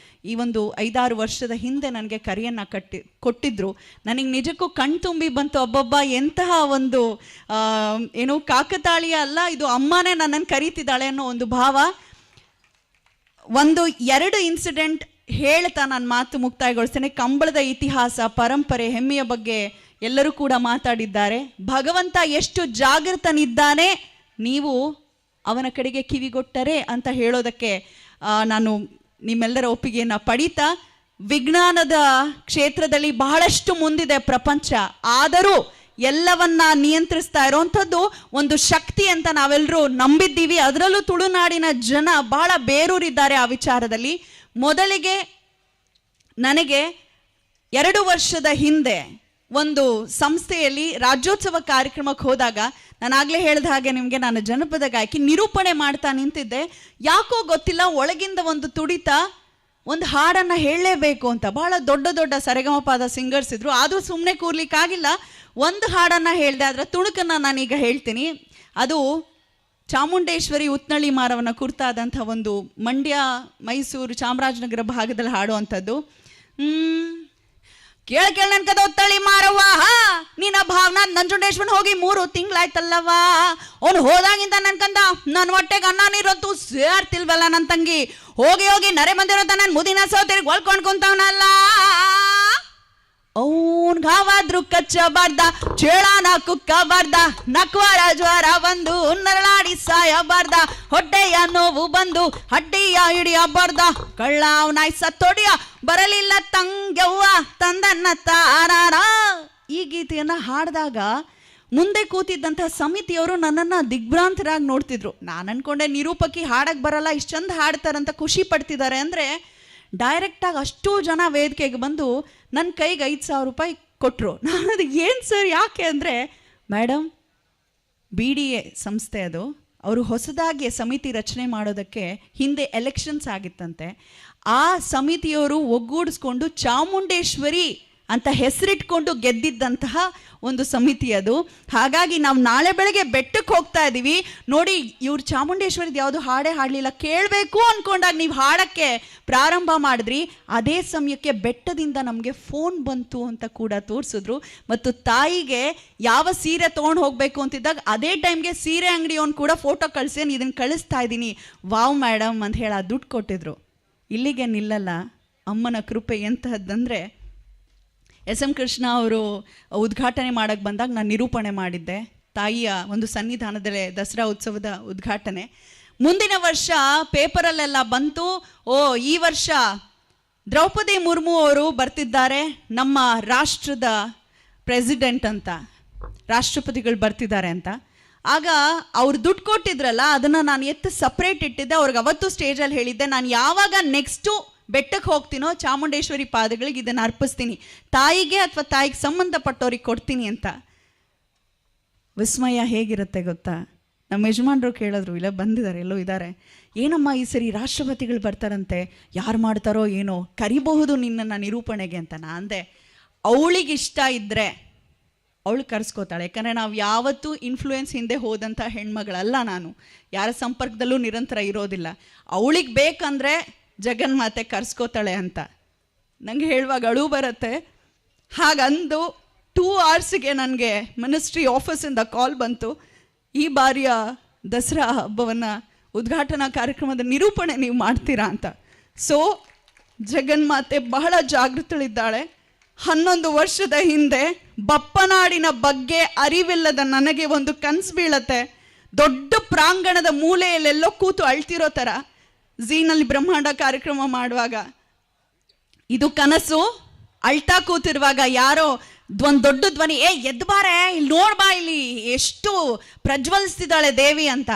ಈ ಒಂದು 5-6 ವರ್ಷದ ಹಿಂದೆ ನನಗೆ ಕರೆಯನ್ನು ಕೊಟ್ಟಿದ್ದರು. ನನಗೆ ನಿಜಕ್ಕೂ ಕಣ್ತುಂಬಿ ಬಂತು. ಅಬ್ಬಬ್ಬ, ಎಂತಹ ಒಂದು ಏನು ಕಾಕತಾಳೀಯ ಅಲ್ಲ ಇದು, ಅಮ್ಮನೇ ನನ್ನನ್ನು ಕರೀತಿದ್ದಾಳೆ ಅನ್ನೋ ಒಂದು ಭಾವ. ಒಂದು 2 ಇನ್ಸಿಡೆಂಟ್ ಹೇಳ್ತಾ ನಾನು ಮಾತು ಮುಕ್ತಾಯಗೊಳಿಸ್ತೇನೆ. ಕಂಬಳದ ಇತಿಹಾಸ, ಪರಂಪರೆ, ಹೆಮ್ಮೆಯ ಬಗ್ಗೆ ಎಲ್ಲರೂ ಕೂಡ ಮಾತಾಡಿದ್ದಾರೆ. ಭಗವಂತ ಎಷ್ಟು ಜಾಗೃತನಿದ್ದಾನೆ, ನೀವು ಅವನ ಕಡೆಗೆ ಕಿವಿಗೊಟ್ಟರೆ ಅಂತ ಹೇಳೋದಕ್ಕೆ ನಾನು ನಿಮ್ಮೆಲ್ಲರ ಒಪ್ಪಿಗೆಯನ್ನು ಪಡೀತಾ, ವಿಜ್ಞಾನದ ಕ್ಷೇತ್ರದಲ್ಲಿ ಬಹಳಷ್ಟು ಮುಂದಿದೆ ಪ್ರಪಂಚ, ಆದರೂ ಎಲ್ಲವನ್ನ ನಿಯಂತ್ರಿಸ್ತಾ ಇರೋವಂಥದ್ದು ಒಂದು ಶಕ್ತಿ ಅಂತ ನಾವೆಲ್ಲರೂ ನಂಬಿದ್ದೀವಿ. ಅದರಲ್ಲೂ ತುಳುನಾಡಿನ ಜನ ಬಹಳ ಬೇರೂರಿದ್ದಾರೆ ಆ ವಿಚಾರದಲ್ಲಿ. ಮೊದಲಿಗೆ ನನಗೆ 2 ವರ್ಷದ ಹಿಂದೆ ಒಂದು ಸಂಸ್ಥೆಯಲ್ಲಿ ರಾಜ್ಯೋತ್ಸವ ಕಾರ್ಯಕ್ರಮಕ್ಕೆ ಹೋದಾಗ, ನಾನಾಗಲೇ ಹೇಳಿದ ಹಾಗೆ ನಿಮಗೆ ನಾನು ಜನಪದ ಗಾಯಕಿ, ನಿರೂಪಣೆ ಮಾಡ್ತಾ ನಿಂತಿದ್ದೆ. ಯಾಕೋ ಗೊತ್ತಿಲ್ಲ, ಒಳಗಿಂದ ಒಂದು ತುಡಿತ, ಒಂದು ಹಾಡನ್ನು ಹೇಳಲೇಬೇಕು ಅಂತ. ಬಹಳ ದೊಡ್ಡ ದೊಡ್ಡ ಸರಿಗಮಪಾದ ಸಿಂಗರ್ಸ್ ಇದ್ರು, ಆದರೂ ಸುಮ್ಮನೆ ಕೂರ್ಲಿಕ್ಕಾಗಿಲ್ಲ. ಒಂದು ಹಾಡನ್ನು ಹೇಳಿದೆ, ಅದರ ತುಣುಕನ್ನು ನಾನೀಗ ಹೇಳ್ತೀನಿ. ಅದು ಚಾಮುಂಡೇಶ್ವರಿ ಉತ್ನಳ್ಳಿ ಮಾರವನ ಕುರಿತಾದಂಥ ಒಂದು ಮಂಡ್ಯ, ಮೈಸೂರು, ಚಾಮರಾಜನಗರ ಭಾಗದಲ್ಲಿ ಹಾಡುವಂಥದ್ದು. ಕೇಳ ಕೇಳ ನನ್ ಕದ ಒತ್ತಳಿ ಮಾರವ್ವ, ನಿನ್ನ ಭಾವನ ನಂಜುಂಡೇಶ್ವರನ್ ಹೋಗಿ 3 ತಿಂಗಳಾಯ್ತಲ್ಲವ್ವ, ಅವನು ಹೋದಾಗಿಂದ ನನ್ ಕಂದ ನನ್ನ ಹೊಟ್ಟೆಗೆ ಅನ್ನ ನೀರಂತೂ ಸೇರ್ತಿಲ್ವಲ್ಲ ನನ್ನ ತಂಗಿ, ಹೋಗಿ ಹೋಗಿ ನರೆ ಬಂದಿರೋಂತ ನನ್ ಮುದಿನ ಸೋತಿರ್ಗಿ ಒಳ್ಕೊಂಡ್ ಕುಂತವನಲ್ಲ, ಅವನ್ ಗಾವಾದ್ರು ಕಚ್ಚಬಾರ್ದ, ಚೇಳಾನ ಕುಕ್ಕಬಾರ್ದ, ನಕ್ವಾರ ಜ್ವರ ಬಂದು ನರಳಾಡಿ ಸಾಯಬಾರ್ದ, ಹೊಟ್ಟೆಯ ನೋವು ಬಂದು ಹಡ್ಡಿಯ ಹಿಡಿಯಬಾರ್ದ, ಕಳ್ಳ ಅವನಾಯ್ ಸತ್ತೊಡಿಯ ಬರಲಿಲ್ಲ ತಂಗ್ಯವ್ವ ತಂದನ್ನ ತಾರಾರ. ಈ ಗೀತೆಯನ್ನು ಹಾಡಿದಾಗ ಮುಂದೆ ಕೂತಿದ್ದಂಥ ಸಮಿತಿಯವರು ನನ್ನನ್ನು ದಿಗ್ಭ್ರಾಂತರಾಗಿ ನೋಡ್ತಿದ್ರು. ನಾನು ಅನ್ಕೊಂಡೆ ನಿರೂಪಕಿ ಹಾಡಕ್ಕೆ ಬರಲ್ಲ, ಇಷ್ಟು ಚಂದ ಹಾಡ್ತಾರಂತ ಖುಷಿ ಪಡ್ತಿದ್ದಾರೆ ಅಂದರೆ, ಡೈರೆಕ್ಟಾಗಿ ಅಷ್ಟೂ ಜನ ವೇದಿಕೆಗೆ ಬಂದು ನನ್ನ ಕೈಗೆ 5,000 ರೂಪಾಯಿ ಕೊಟ್ಟರು. ನಾನು ಅದು ಏನು ಸರ್ ಯಾಕೆ ಅಂದರೆ, ಮೇಡಮ್ BDA ಸಂಸ್ಥೆ ಅದು, ಅವರು ಹೊಸದಾಗಿ ಸಮಿತಿ ರಚನೆ ಮಾಡೋದಕ್ಕೆ ಹಿಂದೆ ಎಲೆಕ್ಷನ್ಸ್ ಆಗಿತ್ತಂತೆ, ಆ ಸಮಿತಿಯವರು ಒಗ್ಗೂಡಿಸ್ಕೊಂಡು ಚಾಮುಂಡೇಶ್ವರಿ ಅಂತ ಹೆಸರಿಟ್ಕೊಂಡು ಗೆದ್ದಿದ್ದಂತಹ ಒಂದು ಸಮಿತಿ ಅದು. ಹಾಗಾಗಿ ನಾವು ನಾಳೆ ಬೆಳಗ್ಗೆ ಬೆಟ್ಟಕ್ಕೆ ಹೋಗ್ತಾ ಇದ್ದೀವಿ ನೋಡಿ, ಇವ್ರು ಚಾಮುಂಡೇಶ್ವರಿದು ಯಾವುದು ಹಾಡೇ ಹಾಡಲಿಲ್ಲ, ಕೇಳಬೇಕು ಅಂದ್ಕೊಂಡಾಗ ನೀವು ಹಾಡೋಕ್ಕೆ ಪ್ರಾರಂಭ ಮಾಡಿದ್ರಿ, ಅದೇ ಸಮಯಕ್ಕೆ ಬೆಟ್ಟದಿಂದ ನಮಗೆ ಫೋನ್ ಬಂತು ಅಂತ ಕೂಡ ತೋರಿಸಿದ್ರು. ಮತ್ತು ತಾಯಿಗೆ ಯಾವ ಸೀರೆ ತೊಗೊಂಡು ಹೋಗಬೇಕು ಅಂತಿದ್ದಾಗ ಅದೇ ಟೈಮ್ಗೆ ಸೀರೆ ಅಂಗಡಿಯವನು ಕೂಡ ಫೋಟೋ ಕಳಿಸಿ, ಇದನ್ನು ಕಳಿಸ್ತಾ ಇದ್ದೀನಿ ವಾವ್ ಮೇಡಮ್ ಅಂತ ಹೇಳಿ ಆ ದುಡ್ಡು ಕೊಟ್ಟಿದ್ರು. ಇಲ್ಲಿಗೆ ನಿಲ್ಲಲ್ಲ, ಅಮ್ಮನ ಕೃಪೆ ಎಂತಹದ್ದಂದರೆ, ಎಸ್.ಎಂ. ಕೃಷ್ಣ ಅವರು ಉದ್ಘಾಟನೆ ಮಾಡೋಕ್ಕೆ ಬಂದಾಗ ನಾನು ನಿರೂಪಣೆ ಮಾಡಿದ್ದೆ ತಾಯಿಯ ಒಂದು ಸನ್ನಿಧಾನದಲ್ಲೇ ದಸರಾ ಉತ್ಸವದ ಉದ್ಘಾಟನೆ. ಮುಂದಿನ ವರ್ಷ ಪೇಪರಲ್ಲೆಲ್ಲ ಬಂತು, ಓ ಈ ವರ್ಷ ದ್ರೌಪದಿ ಮುರ್ಮು ಅವರು ಬರ್ತಿದ್ದಾರೆ, ನಮ್ಮ ರಾಷ್ಟ್ರದ ಪ್ರೆಸಿಡೆಂಟ್ ಅಂತ, ರಾಷ್ಟ್ರಪತಿಗಳು ಬರ್ತಿದ್ದಾರೆ ಅಂತ. ಆಗ ಅವ್ರು ದುಡ್ಡು ಕೊಟ್ಟಿದ್ರಲ್ಲ, ಅದನ್ನು ನಾನು ಎತ್ತು ಸಪ್ರೇಟ್ ಇಟ್ಟಿದ್ದೆ. ಅವ್ರಿಗೆ ಅವತ್ತು ಸ್ಟೇಜಲ್ಲಿ ಹೇಳಿದ್ದೆ, ನಾನು ಯಾವಾಗ ನೆಕ್ಸ್ಟು ಬೆಟ್ಟಕ್ಕೆ ಹೋಗ್ತೀನೋ ಚಾಮುಂಡೇಶ್ವರಿ ಪಾದಗಳಿಗೆ ಇದನ್ನು ಅರ್ಪಿಸ್ತೀನಿ, ತಾಯಿಗೆ ಅಥವಾ ತಾಯಿಗೆ ಸಂಬಂಧಪಟ್ಟವ್ರಿಗೆ ಕೊಡ್ತೀನಿ ಅಂತ. ವಿಸ್ಮಯ ಹೇಗಿರುತ್ತೆ ಗೊತ್ತಾ? ನಮ್ಮ ಯಜಮಾನರು ಕೇಳಿದ್ರು, ಇಲ್ಲ ಬಂದಿದ್ದಾರೆ, ಎಲ್ಲೋ ಇದ್ದಾರೆ, ಏನಮ್ಮ ಈ ಸರಿ ರಾಷ್ಟ್ರಪತಿಗಳು ಬರ್ತಾರಂತೆ, ಯಾರು ಮಾಡ್ತಾರೋ ಏನೋ, ಕರಿಬಹುದು ನಿನ್ನನ್ನು ನಿರೂಪಣೆಗೆ ಅಂತ. ನಾನು ಅಂದೆ, ಅವಳಿಗಿಷ್ಟ ಇದ್ದರೆ ಅವಳು ಕರೆಸ್ಕೋತಾಳೆ, ಯಾಕಂದರೆ ನಾವು ಯಾವತ್ತೂ ಇನ್ಫ್ಲೂಯೆನ್ಸ್ ಹಿಂದೆ ಹೋದಂಥ ಹೆಣ್ಮಗಳಲ್ಲ, ನಾನು ಯಾರ ಸಂಪರ್ಕದಲ್ಲೂ ನಿರಂತರ ಇರೋದಿಲ್ಲ, ಅವಳಿಗೆ ಬೇಕಂದರೆ ಜಗನ್ಮಾತೆ ಕರೆಸ್ಕೋತಾಳೆ ಅಂತ. ನನಗೆ ಹೇಳುವಾಗ ಅಳು ಬರುತ್ತೆ. ಹಾಗಂದು 2 ಅವರ್ಸ್ಗೆ ನನಗೆ ಮಿನಿಸ್ಟ್ರಿ ಆಫೀಸಿಂದ ಕಾಲ್ ಬಂತು, ಈ ಬಾರಿಯ ದಸರಾ ಹಬ್ಬವನ್ನು ಉದ್ಘಾಟನಾ ಕಾರ್ಯಕ್ರಮದ ನಿರೂಪಣೆ ನೀವು ಮಾಡ್ತೀರಾ ಅಂತ. ಸೊ ಜಗನ್ಮಾತೆ ಬಹಳ ಜಾಗೃತಳಿದ್ದಾಳೆ. 11 ವರ್ಷದ ಹಿಂದೆ ಬಪ್ಪನಾಡಿನ ಬಗ್ಗೆ ಅರಿವಿಲ್ಲದ ನನಗೆ ಒಂದು ಕನಸು ಬೀಳತ್ತೆ. ದೊಡ್ಡ ಪ್ರಾಂಗಣದ ಮೂಲೆಯಲ್ಲೆಲ್ಲೋ ಕೂತು ಅಳ್ತಿರೋ ಥರ ಝೀನಲ್ಲಿ ಬ್ರಹ್ಮಾಂಡ ಕಾರ್ಯಕ್ರಮ ಮಾಡುವಾಗ ಇದು ಕನಸು. ಅಳ್ತಾ ಕೂತಿರುವಾಗ ಯಾರೋ ಒಂದು ದೊಡ್ಡ ಧ್ವನಿ, ಏ ಎದ್ದು ಬಾರೆ, ಇಲ್ಲಿ ನೋಡ್ಬಾ, ಇಲ್ಲಿ ಎಷ್ಟು ಪ್ರಜ್ವಲಿಸ್ತಿದ್ದಾಳೆ ದೇವಿ ಅಂತ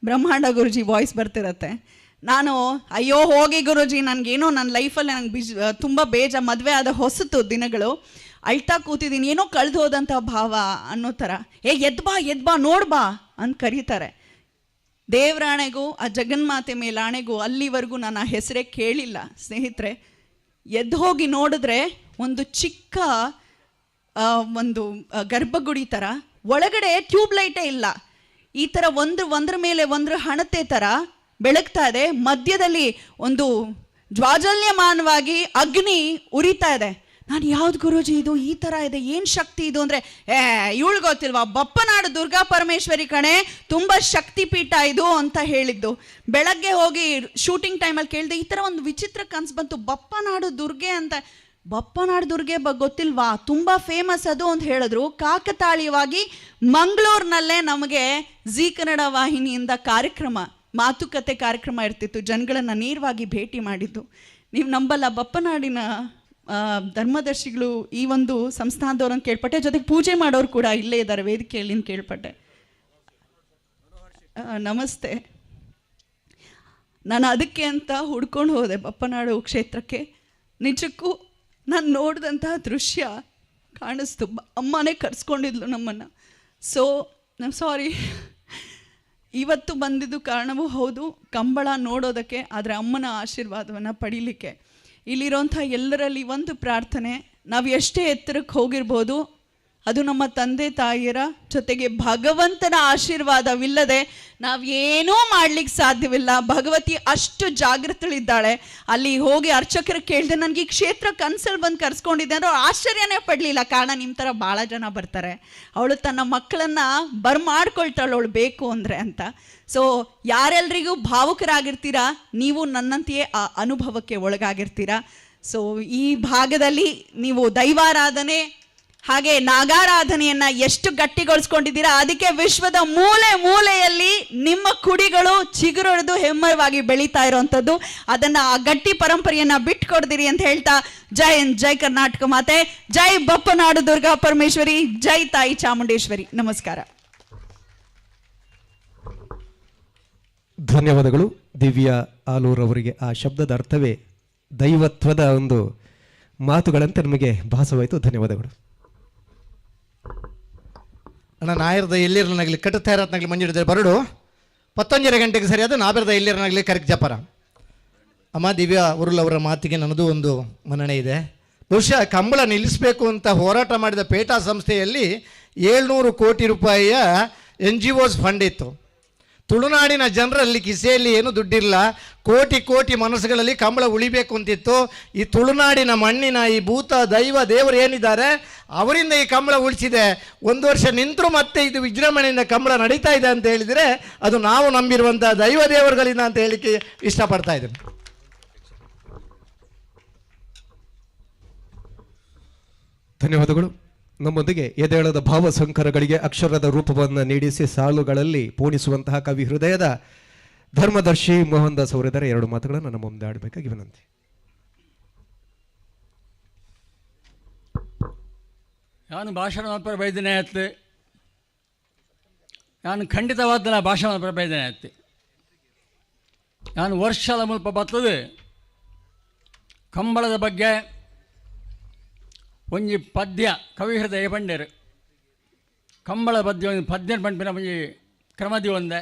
ಬ್ರಹ್ಮಾಂಡ ಗುರುಜಿ ವಾಯ್ಸ್ ಬರ್ತಿರತ್ತೆ. ನಾನು ಅಯ್ಯೋ ಹೋಗಿ ಗುರುಜಿ, ನನಗೇನೋ ನನ್ನ ಲೈಫಲ್ಲಿ ನಂಗೆ ತುಂಬ ಬೇಜ, ಮದುವೆ ಆದ ಹೊಸತು ದಿನಗಳು, ಅಳ್ತಾ ಕೂತಿದ್ದೀನಿ, ಏನೋ ಕಳೆದು ಹೋದಂಥ ಭಾವ ಅನ್ನೋ ಥರ. ಏ ಎದ್ಬಾ ಎದ್ಬಾ ನೋಡ್ಬಾ ಅಂತ ಕರೀತಾರೆ. ದೇವರಾಣೆಗೂ ಆ ಜಗನ್ಮಾತೆ ಮೇಲಾಣೆಗೂ ಅಲ್ಲಿವರೆಗೂ ನಾನು ಆ ಹೆಸರೇ ಕೇಳಿಲ್ಲ ಸ್ನೇಹಿತರೆ. ಎದ್ದು ಹೋಗಿ ನೋಡಿದ್ರೆ ಒಂದು ಚಿಕ್ಕ ಒಂದು ಗರ್ಭಗುಡಿ ಥರ, ಒಳಗಡೆ ಟ್ಯೂಬ್ಲೈಟೇ ಇಲ್ಲ, ಈ ಥರ ಒಂದು ಒಂದ್ರ ಮೇಲೆ ಒಂದ್ರ ಹಣತೆ ಥರ ಬೆಳಗ್ತಾ ಇದೆ. ಮಧ್ಯದಲ್ಲಿ ಒಂದು ಜ್ವಾಜಲ್ಯಮಾನವಾಗಿ ಅಗ್ನಿ ಉರಿತಾ ಇದೆ. ನಾನು ಯಾವ್ದು ಗುರೂಜಿ ಇದು ಈ ಥರ ಇದೆ, ಏನು ಶಕ್ತಿ ಇದು ಅಂದರೆ, ಏ ಇವಳು ಗೊತ್ತಿಲ್ವಾ, ಬಪ್ಪನಾಡು ದುರ್ಗಾ ಪರಮೇಶ್ವರಿ ಕಣೆ, ತುಂಬ ಶಕ್ತಿಪೀಠ ಇದು ಅಂತ ಹೇಳಿದ್ದು. ಬೆಳಗ್ಗೆ ಹೋಗಿ ಶೂಟಿಂಗ್ ಟೈಮಲ್ಲಿ ಕೇಳಿದೆ, ಈ ಥರ ಒಂದು ವಿಚಿತ್ರ ಕನಸು ಬಂತು, ಬಪ್ಪನಾಡು ದುರ್ಗೆ ಅಂತ. ಬಪ್ಪನಾಡು ದುರ್ಗೆ ಗೊತ್ತಿಲ್ವಾ, ತುಂಬ ಫೇಮಸ್ ಅದು ಅಂತ ಹೇಳಿದ್ರು. ಕಾಕತಾಳೀಯವಾಗಿ ಮಂಗಳೂರಿನಲ್ಲೇ ನಮಗೆ ಜೀ ಕನ್ನಡ ವಾಹಿನಿಯಿಂದ ಕಾರ್ಯಕ್ರಮ, ಮಾತುಕತೆ ಕಾರ್ಯಕ್ರಮ ಇರ್ತಿತ್ತು, ಜನಗಳನ್ನು ನೇರವಾಗಿ ಭೇಟಿ ಮಾಡಿದ್ದು. ನೀವು ನಂಬಲ್ಲ, ಬಪ್ಪನಾಡಿನ ಧರ್ಮದರ್ಶಿಗಳು ಈ ಒಂದು ಸಂಸ್ಥಾನದವ್ರನ್ನ ಕೇಳ್ಪಟ್ಟೆ, ಜೊತೆಗೆ ಪೂಜೆ ಮಾಡೋರು ಕೂಡ ಇಲ್ಲೇ ಇದ್ದಾರೆ ವೇದಿಕೆಯಲ್ಲಿ ಕೇಳ್ಪಟ್ಟೆ. ನಮಸ್ತೆ. ನಾನು ಅದಕ್ಕೆ ಅಂತ ಹುಡ್ಕೊಂಡು ಹೋದೆ ಬಪ್ಪನಾಡು ಕ್ಷೇತ್ರಕ್ಕೆ. ನಿಜಕ್ಕೂ ನಾನು ನೋಡಿದಂತಹ ದೃಶ್ಯ ಕಾಣಿಸ್ತು, ಅಮ್ಮನೇ ಕರೆಸ್ಕೊಂಡಿದ್ಲು ನಮ್ಮನ್ನು. ಸೊ ನಾನು ಸಾರಿ, ಇವತ್ತು ಬಂದಿದ್ದು ಕಾರಣವೂ ಹೌದು ಕಂಬಳ ನೋಡೋದಕ್ಕೆ, ಆದರೆ ಅಮ್ಮನ ಆಶೀರ್ವಾದವನ್ನು ಪಡೀಲಿಕ್ಕೆ. ಇಲ್ಲಿರೋಂಥ ಎಲ್ಲರಲ್ಲಿ ಒಂದು ಪ್ರಾರ್ಥನೆ, ನಾವು ಎಷ್ಟೇ ಎತ್ತರಕ್ಕೆ ಹೋಗಿರ್ಬೋದು, ಅದು ನಮ್ಮ ತಂದೆ ತಾಯಿಯರ ಜೊತೆಗೆ ಭಗವಂತನ ಆಶೀರ್ವಾದವಿಲ್ಲದೆ ನಾವೇನೂ ಮಾಡಲಿಕ್ಕೆ ಸಾಧ್ಯವಿಲ್ಲ. ಭಗವತಿ ಅಷ್ಟು ಜಾಗೃತಳಿದ್ದಾಳೆ. ಅಲ್ಲಿ ಹೋಗಿ ಅರ್ಚಕರು ಕೇಳಿದೆ, ನನಗೆ ಈ ಕ್ಷೇತ್ರ ಕನಸಲ್ಲಿ ಬಂದು ಕರೆಸ್ಕೊಂಡಿದ್ದೆ ಅಂದರೆ ಅವ್ರು ಆಶ್ಚರ್ಯನೇ ಪಡಲಿಲ್ಲ. ಕಾರಣ ನಿಮ್ಮ ಥರ ಭಾಳ ಜನ ಬರ್ತಾರೆ, ಅವಳು ತನ್ನ ಮಕ್ಕಳನ್ನು ಬರ್ಮಾಡ್ಕೊಳ್ತಾಳೆ ಅವಳು ಬೇಕು ಅಂದರೆ ಅಂತ. ಸೊ ಯಾರೆಲ್ರಿಗೂ ಭಾವುಕರಾಗಿರ್ತೀರಾ, ನೀವು ನನ್ನಂತೆಯೇ ಆ ಅನುಭವಕ್ಕೆ ಒಳಗಾಗಿರ್ತೀರಾ. ಸೊ ಈ ಭಾಗದಲ್ಲಿ ನೀವು ದೈವಾರಾಧನೆ ಹಾಗೆ ನಾಗಾರಾಧನೆಯನ್ನ ಎಷ್ಟು ಗಟ್ಟಿಗೊಳಿಸ್ಕೊಂಡಿದ್ದೀರಾ, ಅದಕ್ಕೆ ವಿಶ್ವದ ಮೂಲೆ ಮೂಲೆಯಲ್ಲಿ ನಿಮ್ಮ ಕುಡಿಗಳು ಚಿಗುರೊಡೆದು ಹೆಮ್ಮರವಾಗಿ ಬೆಳೀತಾ ಇರುವಂಥದ್ದು. ಅದನ್ನು ಆ ಗಟ್ಟಿ ಪರಂಪರೆಯನ್ನ ಬಿಟ್ಕೊಡ್ದಿರಿ ಅಂತ ಹೇಳ್ತಾ ಜೈ ಜೈ ಕರ್ನಾಟಕ ಮಾತೆ, ಜೈ ಬಪ್ಪನಾಡು ದುರ್ಗಾ ಪರಮೇಶ್ವರಿ, ಜೈ ತಾಯಿ ಚಾಮುಂಡೇಶ್ವರಿ. ನಮಸ್ಕಾರ. ಧನ್ಯವಾದಗಳು ದಿವ್ಯಾ ಆಲೂರ್ ಅವರಿಗೆ. ಆ ಶಬ್ದದ ಅರ್ಥವೇ ದೈವತ್ವದ ಒಂದು ಮಾತುಗಳಂತೆ ನಮಗೆ ಭಾಸವಾಯಿತು. ಧನ್ಯವಾದಗಳು. ಅಣ್ಣ, ನಾಯರ್ದ ಎಲ್ಲಿರನಾಗಲಿ ಕಟ್ಟುತ್ತಾರತ್ನಾಗಲಿ ಮಂಜುಡಿದರೆ ಬರಡು 11:30 ಗಂಟೆಗೆ ಸರಿಯಾದ ನಾಬೆರದ ಎಲ್ಲಿರನಾಗಲಿ ಕರೆಕ್ ಜಪರ. ಅಮ್ಮ ದಿವ್ಯಾ ಉರುಲ್ ಅವರ ಮಾತಿಗೆ ನನ್ನದು ಒಂದು ಮನ್ನಣೆ ಇದೆ. ಬಹುಶಃ ಕಂಬಳ ನಿಲ್ಲಿಸಬೇಕು ಅಂತ ಹೋರಾಟ ಮಾಡಿದ ಪೇಟಾ ಸಂಸ್ಥೆಯಲ್ಲಿ 700 ಕೋಟಿ ರೂಪಾಯಿಯ NGOs fund ಇತ್ತು. ತುಳುನಾಡಿನ ಜನರಲ್ಲಿ ಕಿಸೆಯಲ್ಲಿ ಏನೂ ದುಡ್ಡಿಲ್ಲ, ಕೋಟಿ ಕೋಟಿ ಮನಸ್ಸುಗಳಲ್ಲಿ ಕಂಬಳ ಉಳಿಬೇಕು ಅಂತಿತ್ತು. ಈ ತುಳುನಾಡಿನ ಮಣ್ಣಿನ ಈ ಭೂತ ದೈವ ದೇವರು ಏನಿದ್ದಾರೆ ಅವರಿಂದ ಈ ಕಂಬಳ ಉಳಿಸಿದೆ. ಒಂದು ವರ್ಷ ನಿಂತರೂ ಮತ್ತೆ ಇದು ವಿಜೃಂಭಣೆಯಿಂದ ಕಂಬಳ ನಡೀತಾ ಇದೆ ಅಂತ ಹೇಳಿದರೆ ಅದು ನಾವು ನಂಬಿರುವಂಥ ದೈವ ದೇವರುಗಳಿಂದ ಅಂತ ಹೇಳಿಕ್ಕೆ ಇಷ್ಟಪಡ್ತಾ ಇದ್ದೇನೆ. ಧನ್ಯವಾದಗಳು. ನಮ್ಮೊಂದಿಗೆ ಎದೇಳದ ಭಾವಸಂಕರಗಳಿಗೆ ಅಕ್ಷರದ ರೂಪವನ್ನು ನೀಡಿಸಿ ಸಾಲುಗಳಲ್ಲಿ ಪೋಣಿಸುವಂತಹ ಕವಿ ಹೃದಯದ ಧರ್ಮದರ್ಶಿ ಮೋಹನ್ ದಾಸ್ ಅವರಿದ್ದಾರೆ. ಎರಡು ಮಾತುಗಳನ್ನು ನಮ್ಮ ಮುಂದೆ ಆಡಬೇಕಾಗಿ ವಿನಂತಿ. ನಾನು ಭಾಷಣ ಬೈದನೆ ಆಯ್ತು, ನಾನು ಖಂಡಿತವಾದ ಭಾಷಣ ಬೈದನೆ ಆಯ್ತು. ನಾನು ವರ್ಷದ ಮುಲ್ಪ ಬರ್ತದೆ ಕಂಬಳದ ಬಗ್ಗೆ ಒಂಜಿ ಪದ್ಯ ಕವಿ ಹೃದಯ ಪಂಡೇರು ಕಂಬಳ ಪದ್ಯ ಒಂಜಿ ಪದ್ಯ ಪಂಪಿನ ಒಂಜಿ ಕ್ರಮದಿ ಒಂದೆ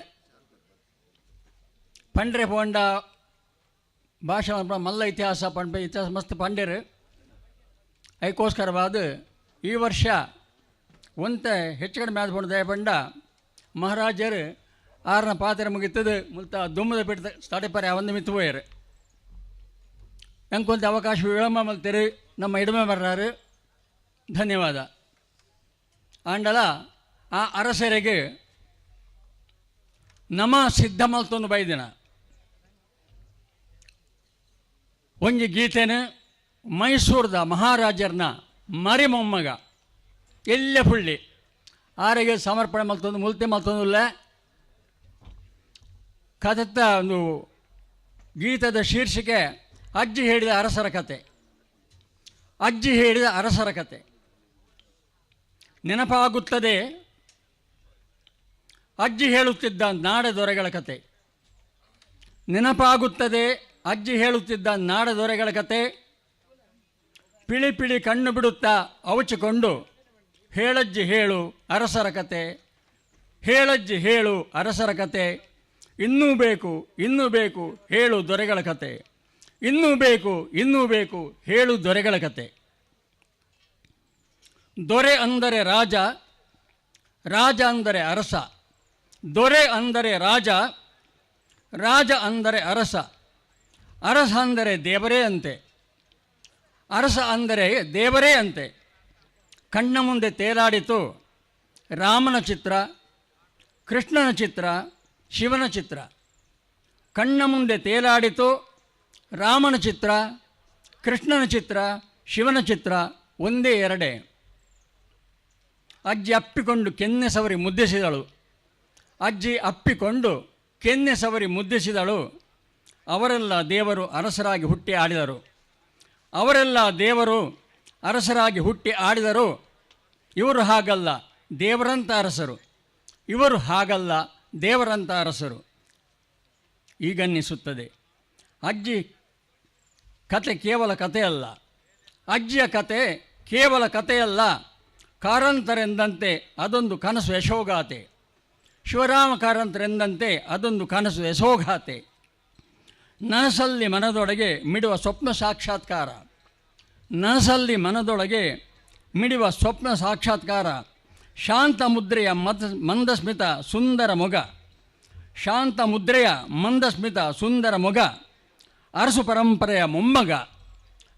ಪಂಡ್ರೆ ಪೋಂಡ ಭಾಷಣ ಮಲ್ಲ ಇತಿಹಾಸ ಪಂಡ ಇತಿಹಾಸ ಮಸ್ತ್ ಪಂಡೇರು. ಅದಕ್ಕೋಸ್ಕರವಾದ ಈ ವರ್ಷ ಒಂತೆ ಹೆಚ್ಚು ಕಡಿಮೆ ಆದ ಪಂಡ ದಯಪಂಡ ಮಹಾರಾಜರು ಆರನ ಪಾತ್ರೆ ಮುಗಿತದೆ ಮುಲ್ತ ದುಮ್ಮದ ಪೀಠ ತಡೆಪರೆ ಒಂದು ಮಿತ್ತು ಪೋಯರು. ನಂಗೊಂದು ಅವಕಾಶ ವಿಳಂಬ ಮಲ್ತೀರಿ ನಮ್ಮ ಇಡಮೆ ಬರ್ರಾರು, ಧನ್ಯವಾದ. ಆಂಡಲ ಆ ಅರಸರಿಗೆ ನಮ ಸಿದ್ಧ ಮಲ್ತೊಂದು ಬೈದಿನ ಒಂಜಿ ಗೀತೆನ ಮೈಸೂರದ ಮಹಾರಾಜರನ್ನ ಮರಿ ಮೊಮ್ಮಗ ಎಲ್ಲೆ ಪುಳ್ಳಿ ಆರಿಗೆ ಸಮರ್ಪಣೆ ಮಲ್ತೊಂದು ಮುಲ್ತೆ ಮಲ್ತೊಂದುಲ್ಲ ಕಥೆತ್ತ ಒಂದು ಗೀತದ ಶೀರ್ಷಿಕೆ ಅಜ್ಜಿ ಹೇಳಿದ ಅರಸರ ಕತೆ. ಅಜ್ಜಿ ಹೇಳಿದ ಅರಸರ ಕತೆ ನೆನಪಾಗುತ್ತದೆ ಅಜ್ಜಿ ಹೇಳುತ್ತಿದ್ದ ನಾಡದೊರೆಗಳ ಕತೆ. ನೆನಪಾಗುತ್ತದೆ ಅಜ್ಜಿ ಹೇಳುತ್ತಿದ್ದ ನಾಡದೊರೆಗಳ ಕತೆ. ಪಿಳಿ ಪಿಳಿ ಕಣ್ಣು ಬಿಡುತ್ತಾ ಅವಚಿಕೊಂಡು ಹೇಳಜ್ಜಿ ಹೇಳು ಅರಸರ ಕತೆ, ಹೇಳಜ್ಜಿ ಹೇಳು ಅರಸರ ಕತೆ, ಇನ್ನೂ ಬೇಕು ಇನ್ನೂ ಬೇಕು ಹೇಳು ದೊರೆಗಳ ಕತೆ, ಇನ್ನೂ ಬೇಕು ಇನ್ನೂ ಬೇಕು ಹೇಳು ದೊರೆಗಳ ಕತೆ. ದೊರೆ ಅಂದರೆ ರಾಜ, ರಾಜ ಅಂದರೆ ಅರಸ, ದೊರೆ ಅಂದರೆ ರಾಜ, ರಾಜ ಅಂದರೆ ಅರಸ, ಅರಸ ಅಂದರೆ ದೇವರೇ ಅಂತೆ, ಅರಸ ಅಂದರೆ ದೇವರೇ ಅಂತೆ. ಕಣ್ಣ ಮುಂದೆ ತೇಲಾಡಿತು ರಾಮನ ಚಿತ್ರ, ಕೃಷ್ಣನ ಚಿತ್ರ, ಶಿವನ ಚಿತ್ರ. ಕಣ್ಣ ಮುಂದೆ ತೇಲಾಡಿತು ರಾಮನ ಚಿತ್ರ, ಕೃಷ್ಣನ ಚಿತ್ರ, ಶಿವನ ಚಿತ್ರ, ಒಂದೇ ಎರಡೇ. ಅಜ್ಜಿ ಅಪ್ಪಿಕೊಂಡು ಕೆನ್ನೆ ಸವರಿ ಮುದ್ದಿಸಿದಳು, ಅಜ್ಜಿ ಅಪ್ಪಿಕೊಂಡು ಕೆನ್ನೆ ಸವರಿ ಮುದ್ದಿಸಿದಳು. ಅವರೆಲ್ಲ ದೇವರು ಅರಸರಾಗಿ ಹುಟ್ಟಿ ಆಡಿದರು, ಅವರೆಲ್ಲ ದೇವರು ಅರಸರಾಗಿ ಹುಟ್ಟಿ ಆಡಿದರು. ಇವರು ಹಾಗಲ್ಲ ದೇವರಂತ ಅರಸರು, ಇವರು ಹಾಗಲ್ಲ ದೇವರಂತ ಅರಸರು. ಈಗನ್ನಿಸುತ್ತದೆ ಅಜ್ಜಿ ಕತೆ ಕೇವಲ ಕಥೆಯಲ್ಲ, ಅಜ್ಜಿಯ ಕತೆ ಕೇವಲ ಕಥೆಯಲ್ಲ. ಕಾರಂತರೆಂದಂತೆ ಅದೊಂದು ಕನಸು ಯಶೋಗಾಥೆ, ಶಿವರಾಮ ಕಾರಂತರೆಂದಂತೆ ಅದೊಂದು ಕನಸು ಯಶೋಗಾಥೆ. ನನಸಲ್ಲಿ ಮನದೊಳಗೆ ಮಿಡುವ ಸ್ವಪ್ನ ಸಾಕ್ಷಾತ್ಕಾರ, ನನಸಲ್ಲಿ ಮನದೊಳಗೆ ಮಿಡುವ ಸ್ವಪ್ನ ಸಾಕ್ಷಾತ್ಕಾರ. ಶಾಂತ ಮುದ್ರೆಯ ಮಂದಸ್ಮಿತ ಸುಂದರ ಮೊಗ, ಶಾಂತ ಮುದ್ರೆಯ ಮಂದಸ್ಮಿತ ಸುಂದರ ಮೊಗ, ಅರಸು ಪರಂಪರೆಯ ಮೊಮ್ಮಗ,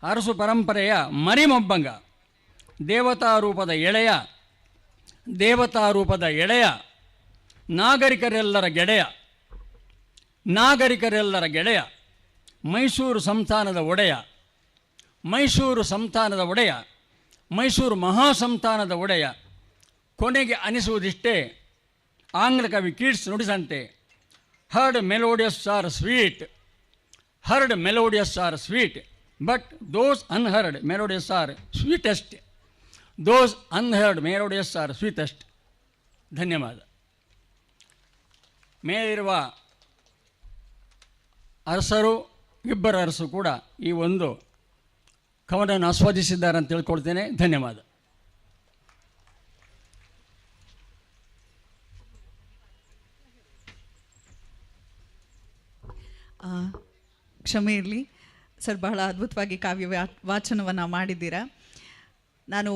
ಅರಸು ಪರಂಪರೆಯ ಮರಿಮೊಮ್ಮಗ, ದೇವತಾರೂಪದ ಎಳೆಯ, ದೇವತಾರೂಪದ ಎಳೆಯ, ನಾಗರಿಕರೆಲ್ಲರ ಗೆಳೆಯ, ನಾಗರಿಕರೆಲ್ಲರ ಗೆಳೆಯ, ಮೈಸೂರು ಸಂಸ್ಥಾನದ ಒಡೆಯ, ಮೈಸೂರು ಸಂಸ್ಥಾನದ ಒಡೆಯ, ಮೈಸೂರು ಮಹಾಸಂಸ್ಥಾನದ ಒಡೆಯ. ಕೊನೆಗೆ ಅನಿಸುವುದಿಷ್ಟೇ, ಆಂಗ್ಲ ಕವಿ Keats ನುಡಿಸಂತೆ, heard melodies are sweet, heard melodies are sweet, but those unheard melodies are sweetest, those unheard melodies are sweetest. ಧನ್ಯವಾದ. ಮೇಲಿರುವ ಅರಸರು, ಇಬ್ಬರ ಅರಸರು ಕೂಡ ಈ ಒಂದು ಕವನವನ್ನು ಆಸ್ವಾದಿಸಿದ್ದಾರೆ ಅಂತ ತಿಳ್ಕೊಳ್ತೇನೆ. ಧನ್ಯವಾದ. ಕ್ಷಮೆ ಇರಲಿ ಸರ್, ಬಹಳ ಅದ್ಭುತವಾಗಿ ಕಾವ್ಯ ವಾಚನವನ್ನು ಮಾಡಿದ್ದೀರಾ. ನಾನು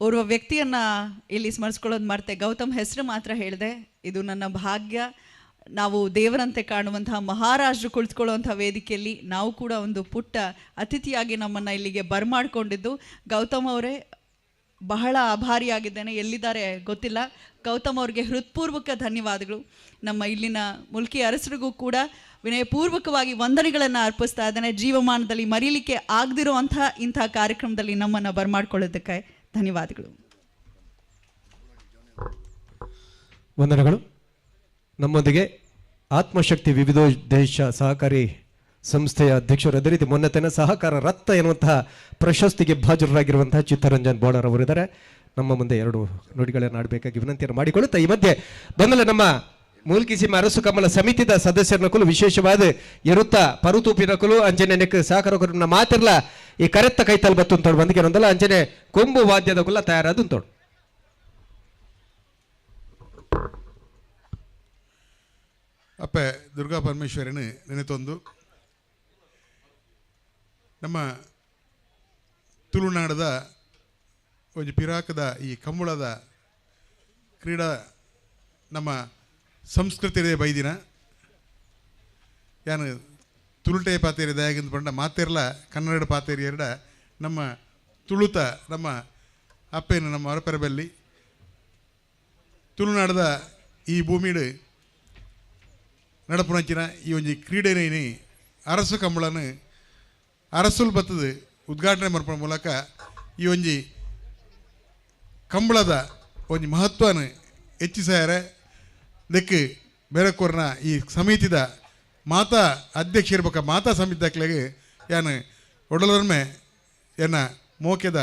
ಓರ್ವ ವ್ಯಕ್ತಿಯನ್ನು ಇಲ್ಲಿ ಸ್ಮರಿಸ್ಕೊಳ್ಳೋದು ಮರ್ತೆ, ಗೌತಮ್ ಹೆಸರು ಮಾತ್ರ ಹೇಳಿದೆ. ಇದು ನನ್ನ ಭಾಗ್ಯ. ನಾವು ದೇವರಂತೆ ಕಾಣುವಂತಹ ಮಹಾರಾಜರು ಕುಳಿತುಕೊಳ್ಳುವಂಥ ವೇದಿಕೆಯಲ್ಲಿ ನಾವು ಕೂಡ ಒಂದು ಪುಟ್ಟ ಅತಿಥಿಯಾಗಿ ನಮ್ಮನ್ನು ಇಲ್ಲಿಗೆ ಬರಮಾಡಿಕೊಂಡಿದ್ದು ಗೌತಮ್ ಅವರೇ, ಬಹಳ ಆಭಾರಿಯಾಗಿದ್ದೇನೆ. ಎಲ್ಲಿದ್ದಾರೆ ಗೊತ್ತಿಲ್ಲ. ಗೌತಮ್ ಅವ್ರಿಗೆ ಹೃತ್ಪೂರ್ವಕ ಧನ್ಯವಾದಗಳು. ನಮ್ಮ ಇಲ್ಲಿನ ಮುಲ್ಕಿ ಅರಸರಿಗೂ ಕೂಡ ವಿನಯಪೂರ್ವಕವಾಗಿ ವಂದನೆಗಳನ್ನು ಅರ್ಪಿಸ್ತಾ ಇದ್ದೇನೆ. ಜೀವಮಾನದಲ್ಲಿ ಮರೀಲಿಕ್ಕೆ ಆಗದಿರುವಂಥ ಇಂಥ ಕಾರ್ಯಕ್ರಮದಲ್ಲಿ ನಮ್ಮನ್ನು ಬರಮಾಡಿಕೊಳ್ಳೋದಕ್ಕೆ ಧನ್ಯವಾದಗಳು. ವಂದನೆಗಳು. ನಮ್ಮೊಂದಿಗೆ ಆತ್ಮಶಕ್ತಿ ವಿವಿಧೋದ್ದೇಶ ಸಹಕಾರಿ ಸಂಸ್ಥೆಯ ಅಧ್ಯಕ್ಷರು, ಅದೇ ರೀತಿ ಮೊನ್ನೆ ತನ್ನ ಸಹಕಾರ ರತ್ನ ಎನ್ನುವಂತಹ ಪ್ರಶಸ್ತಿಗೆ ಭಾಜನರಾಗಿರುವಂತಹ ಚಿತ್ತರಂಜನ್ ಬೋಳರ್ ಅವರಿದ್ದಾರೆ. ನಮ್ಮ ಮುಂದೆ ಎರಡು ನುಡಿಗಳನ್ನು ಆಡಬೇಕಾಗಿ ವಿನಂತಿಯನ್ನು ಮಾಡಿಕೊಳ್ಳುತ್ತಾ, ಈ ಮಧ್ಯೆ ಬಂದಲ್ಲ ನಮ್ಮ ಮೂಲ್ಕಿಸಿಮ ಅರಸು ಕಮಲ ಸಮಿತಿದ ಸದಸ್ಯರ ನಕಲು ವಿಶೇಷವಾದ ಎರುತ್ತ ಪರುತೂಪಿ ನಕಲು ಅಂಜನೆ ನೆಕ್ ಸಹಕಾರ ಮಾತಿರ್ಲ ಈ ಕರೆತ್ತ ಕೈತಲ್ ಬತ್ತುಂತೋಡು ಬಂದಿಗೆ ಅಂಜನೆ ಕೊಂಬು ವಾದ್ಯದ ಕುಲ ತಯಾರಾದಂತೋಡು. ಅಪ್ಪೆ ದುರ್ಗಾ ಪರಮೇಶ್ವರನ ನೆನೆತೊಂದು ನಮ್ಮ ತುಳುನಾಡದ ಒಂಜಿ ಪಿರಾಕದ ಈ ಕಂಬಳದ ಕ್ರೀಡಾ ನಮ್ಮ ಸಂಸ್ಕೃತಿರೇ ಬೈದಿನ ಯಾನು ತುಳುಟೆ ಪಾತೇರಿ ದಯಾಗಿಂದ ಪಂಡ ಮಾತೆರ್ಲ ಕನ್ನಡ ಪಾತೇರಿ ಎರಡ ನಮ್ಮ ತುಳುತ ನಮ್ಮ ಅಪ್ಪೇನು ನಮ್ಮ ಅರಪೆರಬಲ್ಲಿ ತುಳುನಾಡದ ಈ ಭೂಮಿಡು ನಡಪುನಂಚಿನ ಈ ಒಂಜಿ ಕ್ರೀಡೆನೇನಿ ಅರಸು ಕಂಬಳನು ಅರಸುಲ್ ಬತ್ತದು ಉದ್ಘಾಟನೆ ಮಲ್ಪುನ ಮೂಲಕ ಈ ಒಂಜಿ ಕಂಬಳದ ಒಂಜಿ ಮಹತ್ವನ ಹೆಚ್ಚಿಸಾರೆ ದೆಕ್ಕು ಬೇರೆಕೋರ್ನ ಈ ಸಮಿತಿದ ಮಾತಾ ಅಧ್ಯಕ್ಷ ಇರ್ಬೇಕ ಮಾತಾ ಸಮಿತಿ ದಾಖಲೆಗೆ ಯಾನು ಒಡಲೊಮ್ಮೆ ಎನ್ನ ಮೋಕೆದ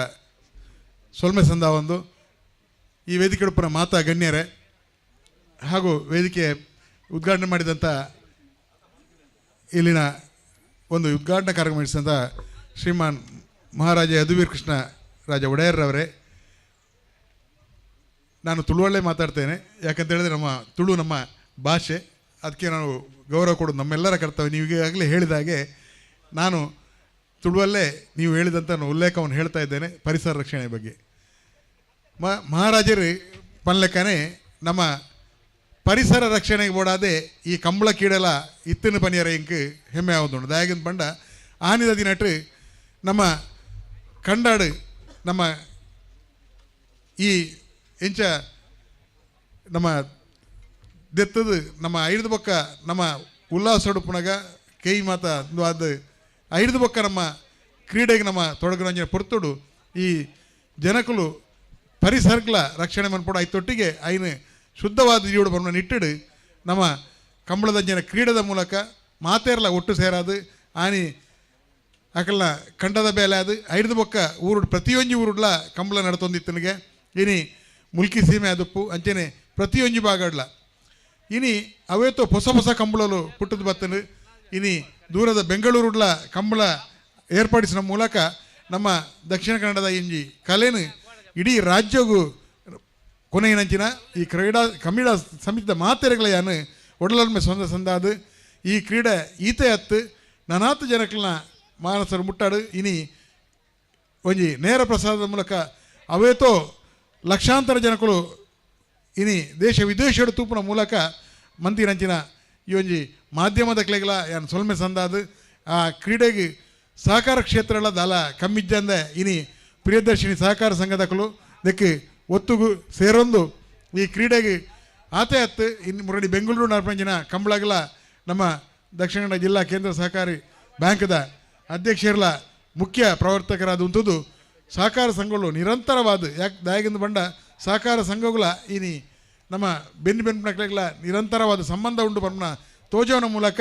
ಸೊಲ್ಮೆ ಸಂದ ಒಂದು ಈ ವೇದಿಕೆ ಉಡುಪನ ಮಾತಾ ಗಣ್ಯರೇ ಹಾಗೂ ವೇದಿಕೆ ಉದ್ಘಾಟನೆ ಮಾಡಿದಂಥ ಇಲ್ಲಿನ ಒಂದು ಉದ್ಘಾಟನಾ ಕಾರ್ಯಕ್ರಮ ನಡೆಸಿದಂಥ ಶ್ರೀಮಾನ್ ಮಹಾರಾಜ ಯದುವೀರ್ ಕೃಷ್ಣ ರಾಜ ಒಡೆಯರ್ರವರೇ, ನಾನು ತುಳುವಲ್ಲೇ ಮಾತಾಡ್ತೇನೆ, ಯಾಕಂತೇಳಿದರೆ ನಮ್ಮ ತುಳು ನಮ್ಮ ಭಾಷೆ, ಅದಕ್ಕೆ ನಾವು ಗೌರವ ಕೊಡೋದು ನಮ್ಮೆಲ್ಲರ ಕರ್ತವ್ಯ. ನೀವು ಈಗಾಗಲೇ ಹೇಳಿದ ಹಾಗೆ ನಾನು ತುಳುವಲ್ಲೇ ನೀವು ಹೇಳಿದಂಥ ಉಲ್ಲೇಖವನ್ನು ಹೇಳ್ತಾ ಇದ್ದೇನೆ ಪರಿಸರ ರಕ್ಷಣೆ ಬಗ್ಗೆ. ಮಹಾರಾಜರು ಪನ್ಲೆಕ್ಕನೇ ನಮ್ಮ ಪರಿಸರ ರಕ್ಷಣೆಗೆ ಬೋಡಾದೆ ಈ ಕಂಬಳ ಕೀಡಲ ಇತ್ತಿನ ಪನಿಯರ ಇಂಕ್ ಹೆಮ್ಮೆ ಆವುದುಂಡು. ದಾಯಗಿನ ಪಂಡ ಆನಿದ ದಿನಟ್ಟು ನಮ್ಮ ಕಂಡಾಡು ನಮ್ಮ ಈ ಎಂಚ ನಮ್ಮ ದೆತ್ತದು ನಮ್ಮ ಐದು ಬೊಕ್ಕ ನಮ್ಮ ಉಲ್ಲಾಸ ಉಡುಪುನಗ ಕೈ ಮಾತ ಅದು ಐದು ಬೊಕ್ಕ ನಮ್ಮ ಕ್ರೀಡೆಗೆ ನಮ್ಮ ತೊಡಗಿನ ಪೊರ್ತುಡು ಈ ಜನಕುಲು ಪರಿಸರಗಳ ರಕ್ಷಣೆ ಮನ್ಪೋಡು ಐತೊಟ್ಟಿಗೆ ಐನು ಶುದ್ಧವಾದ ಜೀವಡ ಬಣ್ಣ ನಿಟ್ಟಿಡು ನಮ್ಮ ಕಂಬಳದ ಜನ ಕ್ರೀಡೆದ ಮೂಲಕ ಮಾತೇರ್ಲ ಒಟ್ಟು ಸೇರಾದು ಆನಿ ಅಕಲ್ನ ಕಂಡದ ಬೇಲೆ ಅದು ಐದು ಬೊಕ್ಕ ಊರು ಪ್ರತಿಯೊಂಜಿ ಊರುಡ್ಲ ಕಂಬಳ ನಡತೊಂದಿತ್ತನಿಗೆ ಇನಿ ಮುಲ್ಕಿ ಸೀಮೆ ಅದುಪ್ಪು ಅಂಚನೆ ಪ್ರತಿಯೊಂಜಿ ಭಾಗಡ್ಲ ಇನಿ ಅವೇತೋ ಹೊಸ ಹೊಸ ಕಂಬಳಲು ಪುಟ್ಟದ ಬತ್ತನು ಇನಿ ದೂರದ ಬೆಂಗಳೂರುಡ್ಲ ಕಂಬಳ ಏರ್ಪಡಿಸಿದ ಮೂಲಕ ನಮ್ಮ ದಕ್ಷಿಣ ಕನ್ನಡದ ಇಂಜಿ ಕಲೆನು ಇಡೀ ರಾಜ್ಯಗೂ ಕೊನೆಯಿನಂಚಿನ ಈ ಕ್ರೀಡಾ ಕಮ್ಮಿಡ ಸಮಿತಿದ ಮಾತೆರೆಗಳ ಯಾನು ಒಡಲೊಮ್ಮೆ ಸ್ವಂತ ಸಂದಾದು ಈ ಕ್ರೀಡೆ ಈತೆ ಹತ್ತು ನನಾತು ಜನಕ್ಕಲ್ನ ಮಾನಸರು ಮುಟ್ಟಾಡು ಇನಿ ಒಂಜಿ ನೇರ ಪ್ರಸಾರದ ಮೂಲಕ ಅವೇತೋ ಲಕ್ಷಾಂತರ ಜನಕುಲು ಇನಿ ದೇಶ ವಿದೇಶಡು ತೂಪುನ ಮೂಲಕ ಮಂತಿನಂಚಿನ ಈ ಒಂಜಿ ಮಾಧ್ಯಮದ ಕ್ಲೆಗಳ ಯಾನು ಸೊಲ್ಮೆ ಸಂದಾದು ಆ ಕ್ರೀಡೆಗೆ ಸಹಕಾರ ಕ್ಷೇತ್ರಗಳ ದಾಲ ಕಮ್ಮಿಜ್ಜಂದೆ ಇನಿ ಪ್ರಿಯದರ್ಶಿನಿ ಸಹಕಾರ ಸಂಘದಕಲು ದಕ್ಕೆ ಒತ್ತುಗು ಸೇರೊಂದು ಈ ಕ್ರೀಡೆಗೆ ಆತೆ ಹತ್ತು ಇನ್ನು ಮುರಡಿ ಬೆಂಗಳೂರು ನರಪಂಚಿನ ಕಂಬಳಗಲ ನಮ್ಮ ದಕ್ಷಿಣ ಕನ್ನಡ ಜಿಲ್ಲಾ ಕೇಂದ್ರ ಸಹಕಾರಿ ಬ್ಯಾಂಕ್ದ ಅಧ್ಯಕ್ಷರಲ ಮುಖ್ಯ ಪ್ರವರ್ತಕರಾದ ಉಂಟುದು ಸಹಕಾರ ಸಂಘಗಳು ನಿರಂತರವಾದ ಯಾಕೆ ದಾಯಗಿಂದ ಬಂಡ ಸಹಕಾರ ಸಂಘಗಳ ಇನಿ ನಮ್ಮ ಬೆನ್ನು ಬೆನ್ಪನಕ್ಲೆಗಳ ನಿರಂತರವಾದ ಸಂಬಂಧ ಉಂಟು ಬಣ್ಣ ತೋಜೋನ ಮೂಲಕ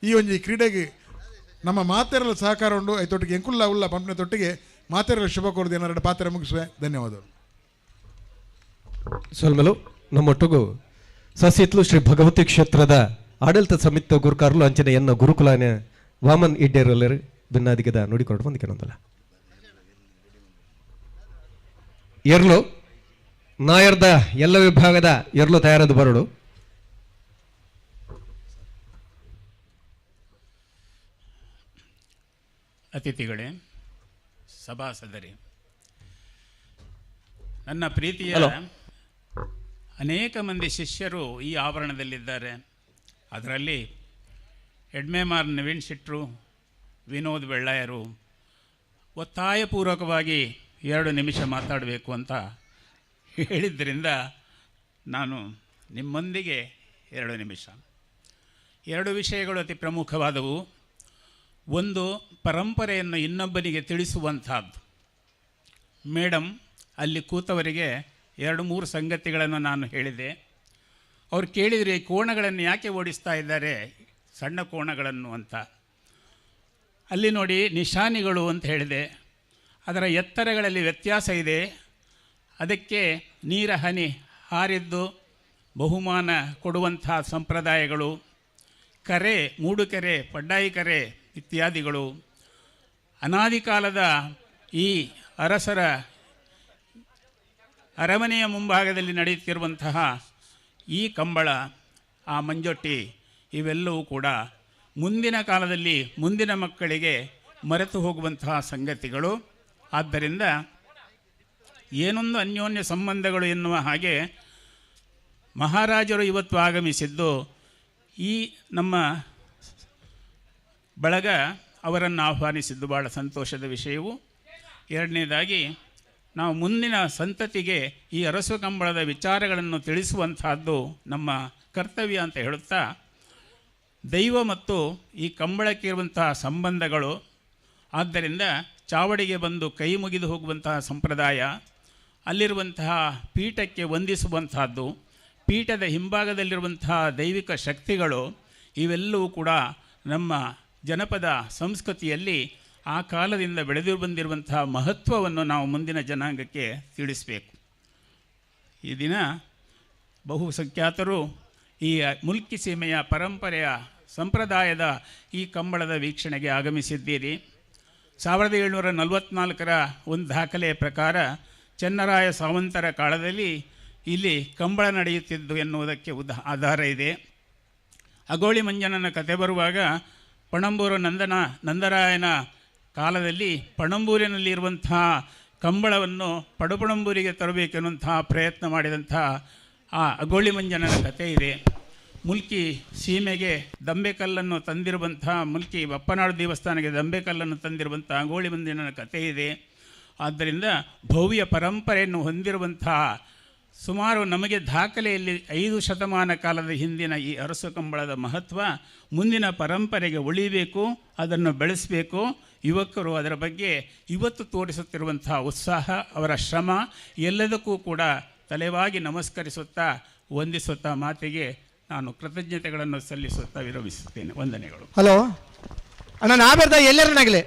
ಈ ಒಂಜಿ ಕ್ರೀಡೆಗೆ ನಮ್ಮ ಮಾತೆರಲ ಸಹಕಾರ ಉಂಡು ಐತೊಟ್ಟಿಗೆ ಎಂಕುಲ್ಲ ಉಲ್ಲ ಪಂಪನ ತೊಟ್ಟಿಗೆ ಮಾತೆರಲ ಶುಭ ಕೋರಿದ ಏನಾರ ಪಾತ್ರ ಮುಗಿಸುವೆ. ಧನ್ಯವಾದಗಳು. ಸೊಲ್ಮೆಲು ನಮ್ಮೊಟ್ಟಿಗೂ ಸಸಿತ್ಲು ಶ್ರೀ ಭಗವತಿ ಕ್ಷೇತ್ರದ ಆಡಳಿತ ಸಮಿತಿ ಗುರುಕಾರ್ಲು ಅಂಚನೆ ಎನ್ನ ಗುರುಕುಲಾನೆ ವಾಮನ್ ಇಡ್ಡೇರಲ್ಲರು ಭಿನ್ನಾದಿಗದ ನುಡಿಕೊರಡು ಬಂದಿಕೆನೊಂದಲ್ಲ ಎರ್ಲು ನಾಯರ್ದ ಎಲ್ಲ ವಿಭಾಗದ ಎರ್ಲು ತಯಾರದ ಬರಡು. ಅತಿಥಿಗಳೇ, ಸಭಾಸದರೇ, ನನ್ನ ಪ್ರೀತಿಯ ಅನೇಕ ಮಂದಿ ಶಿಷ್ಯರು ಈ ಆವರಣದಲ್ಲಿದ್ದಾರೆ. ಅದರಲ್ಲಿ ಎಡ್ಮೇಮಾರ್ ನವೀನ್ ಶೆಟ್ಟರು, ವಿನೋದ್ ಬೆಳ್ಳಾಯರು ಒತ್ತಾಯಪೂರ್ವಕವಾಗಿ 2 ನಿಮಿಷ ಮಾತಾಡಬೇಕು ಅಂತ ಹೇಳಿದ್ದರಿಂದ ನಾನು ನಿಮ್ಮೊಂದಿಗೆ 2 ನಿಮಿಷ. 2 ವಿಷಯಗಳು ಅತಿ ಪ್ರಮುಖವಾದವು. ಒಂದು, ಪರಂಪರೆಯನ್ನು ಇನ್ನೊಬ್ಬನಿಗೆ ತಿಳಿಸುವಂಥದ್ದು. ಮೇಡಮ್ ಅಲ್ಲಿ ಕೂತವರಿಗೆ 2-3 ಸಂಗತಿಗಳನ್ನು ನಾನು ಹೇಳಿದೆ. ಅವ್ರು ಕೇಳಿದರೆ ಈ ಕೋಣಗಳನ್ನು ಯಾಕೆ ಓಡಿಸ್ತಾ ಇದ್ದಾರೆ, ಸಣ್ಣ ಕೋಣಗಳನ್ನು ಅಂತ. ಅಲ್ಲಿ ನೋಡಿ ನಿಶಾನಿಗಳು ಅಂತ ಹೇಳಿದೆ. ಅದರ ಎತ್ತರಗಳಲ್ಲಿ ವ್ಯತ್ಯಾಸ ಇದೆ. ಅದಕ್ಕೆ ನೀರ ಹನಿ ಹಾರಿದ್ದು ಬಹುಮಾನ ಕೊಡುವಂಥ ಸಂಪ್ರದಾಯಗಳು, ಕರೆ, ಮೂಡುಕೆರೆ, ಪಡ್ಡಾಯಿ ಕರೆ ಇತ್ಯಾದಿಗಳು ಅನಾದಿ ಕಾಲದ ಈ ಅರಸರ ಅರಮನೆಯ ಮುಂಭಾಗದಲ್ಲಿ ನಡೆಯುತ್ತಿರುವಂತಹ ಈ ಕಂಬಳ, ಆ ಮಂಜೊಟ್ಟಿ ಇವೆಲ್ಲವೂ ಕೂಡ ಮುಂದಿನ ಕಾಲದಲ್ಲಿ ಮುಂದಿನ ಮಕ್ಕಳಿಗೆ ಮರೆತು ಹೋಗುವಂತಹ ಸಂಗತಿಗಳು. ಆದ್ದರಿಂದ ಏನೊಂದು ಅನ್ಯೋನ್ಯ ಸಂಬಂಧಗಳು ಎನ್ನುವ ಹಾಗೆ ಮಹಾರಾಜರು ಇವತ್ತು ಆಗಮಿಸಿದ್ದು ಈ ನಮ್ಮ ಬಳಗ ಅವರನ್ನು ಆಹ್ವಾನಿಸಿದ್ದು ಭಾಳ ಸಂತೋಷದ ವಿಷಯವು. ಎರಡನೇದಾಗಿ, ನಾವು ಮುಂದಿನ ಸಂತತಿಗೆ ಈ ಅರಸು ಕಂಬಳದ ವಿಚಾರಗಳನ್ನು ತಿಳಿಸುವಂತಹದ್ದು ನಮ್ಮ ಕರ್ತವ್ಯ ಅಂತ ಹೇಳುತ್ತಾ, ದೈವ ಮತ್ತು ಈ ಕಂಬಳಕ್ಕಿರುವಂತಹ ಸಂಬಂಧಗಳು, ಆದ್ದರಿಂದ ಚಾವಡಿಗೆ ಬಂದು ಕೈ ಮುಗಿದು ಹೋಗುವಂತಹ ಸಂಪ್ರದಾಯ, ಅಲ್ಲಿರುವಂತಹ ಪೀಠಕ್ಕೆ ವಂದಿಸುವಂತಹದ್ದು, ಪೀಠದ ಹಿಂಭಾಗದಲ್ಲಿರುವಂತಹ ದೈವಿಕ ಶಕ್ತಿಗಳು, ಇವೆಲ್ಲವೂ ಕೂಡ ನಮ್ಮ ಜನಪದ ಸಂಸ್ಕೃತಿಯಲ್ಲಿ ಆ ಕಾಲದಿಂದ ಬೆಳೆದು ಬಂದಿರುವಂತಹ ಮಹತ್ವವನ್ನು ನಾವು ಮುಂದಿನ ಜನಾಂಗಕ್ಕೆ ತಿಳಿಸಬೇಕು. ಈ ದಿನ ಬಹುಸಂಖ್ಯಾತರು ಈ ಮುಲ್ಕಿ ಸೀಮೆಯ ಪರಂಪರೆಯ ಸಂಪ್ರದಾಯದ ಈ ಕಂಬಳದ ವೀಕ್ಷಣೆಗೆ ಆಗಮಿಸಿದ್ದೀರಿ. 1744ರ ಒಂದು ದಾಖಲೆಯ ಪ್ರಕಾರ ಚೆನ್ನರಾಯ ಸಾವಂತರ ಕಾಲದಲ್ಲಿ ಇಲ್ಲಿ ಕಂಬಳ ನಡೆಯುತ್ತಿದ್ದು ಎನ್ನುವುದಕ್ಕೆ ಆಧಾರ ಇದೆ. ಅಗೋಳಿ ಮಂಜನನ ಕತೆ ಬರುವಾಗ ಪಣಂಬೂರು ನಂದರಾಯನ ಕಾಲದಲ್ಲಿ ಪಣಂಬೂರಿನಲ್ಲಿರುವಂಥ ಕಂಬಳವನ್ನು ಪಡುಪಣಂಬೂರಿಗೆ ತರಬೇಕೆನ್ನುವಂಥ ಪ್ರಯತ್ನ ಮಾಡಿದಂಥ ಆ ಅಗೋಳಿ ಮಂಜನನ ಕತೆ ಇದೆ. ಮುಲ್ಕಿ ಸೀಮೆಗೆ ದಂಬೆಕಲ್ಲನ್ನು ತಂದಿರುವಂಥ, ಮುಲ್ಕಿ ಬಪ್ಪನಾಡು ದೇವಸ್ಥಾನಕ್ಕೆ ದಂಬೆಕಲ್ಲನ್ನು ತಂದಿರುವಂಥ ಅಗೋಳಿ ಮಂಜನನ ಕತೆ ಇದೆ. ಆದ್ದರಿಂದ ಭವ್ಯ ಪರಂಪರೆಯನ್ನು ಹೊಂದಿರುವಂಥ ಸುಮಾರು ನಮಗೆ ದಾಖಲೆಯಲ್ಲಿ 5 ಶತಮಾನ ಕಾಲದ ಹಿಂದಿನ ಈ ಅರಸು ಕಂಬಳದ ಮಹತ್ವ ಮುಂದಿನ ಪರಂಪರೆಗೆ ಉಳಿಬೇಕು, ಅದನ್ನು ಬೆಳೆಸಬೇಕು. ಯುವಕರು ಅದರ ಬಗ್ಗೆ ಇವತ್ತು ತೋರಿಸುತ್ತಿರುವಂಥ ಉತ್ಸಾಹ, ಅವರ ಶ್ರಮ ಎಲ್ಲದಕ್ಕೂ ಕೂಡ ತಲೆವಾಗಿ ನಮಸ್ಕರಿಸುತ್ತಾ ವಂದಿಸುತ್ತಾ ಮಾತಿಗೆ ನಾನು ಕೃತಜ್ಞತೆಗಳನ್ನು ಸಲ್ಲಿಸುತ್ತಾ ವಿರಮಿಸುತ್ತೇನೆ. ವಂದನೆಗಳು. ಹಲೋ ಅಣ್ಣ, ನಾ ಬರ್ದ ಎಲ್ಲರನ್ನಾಗಲೇ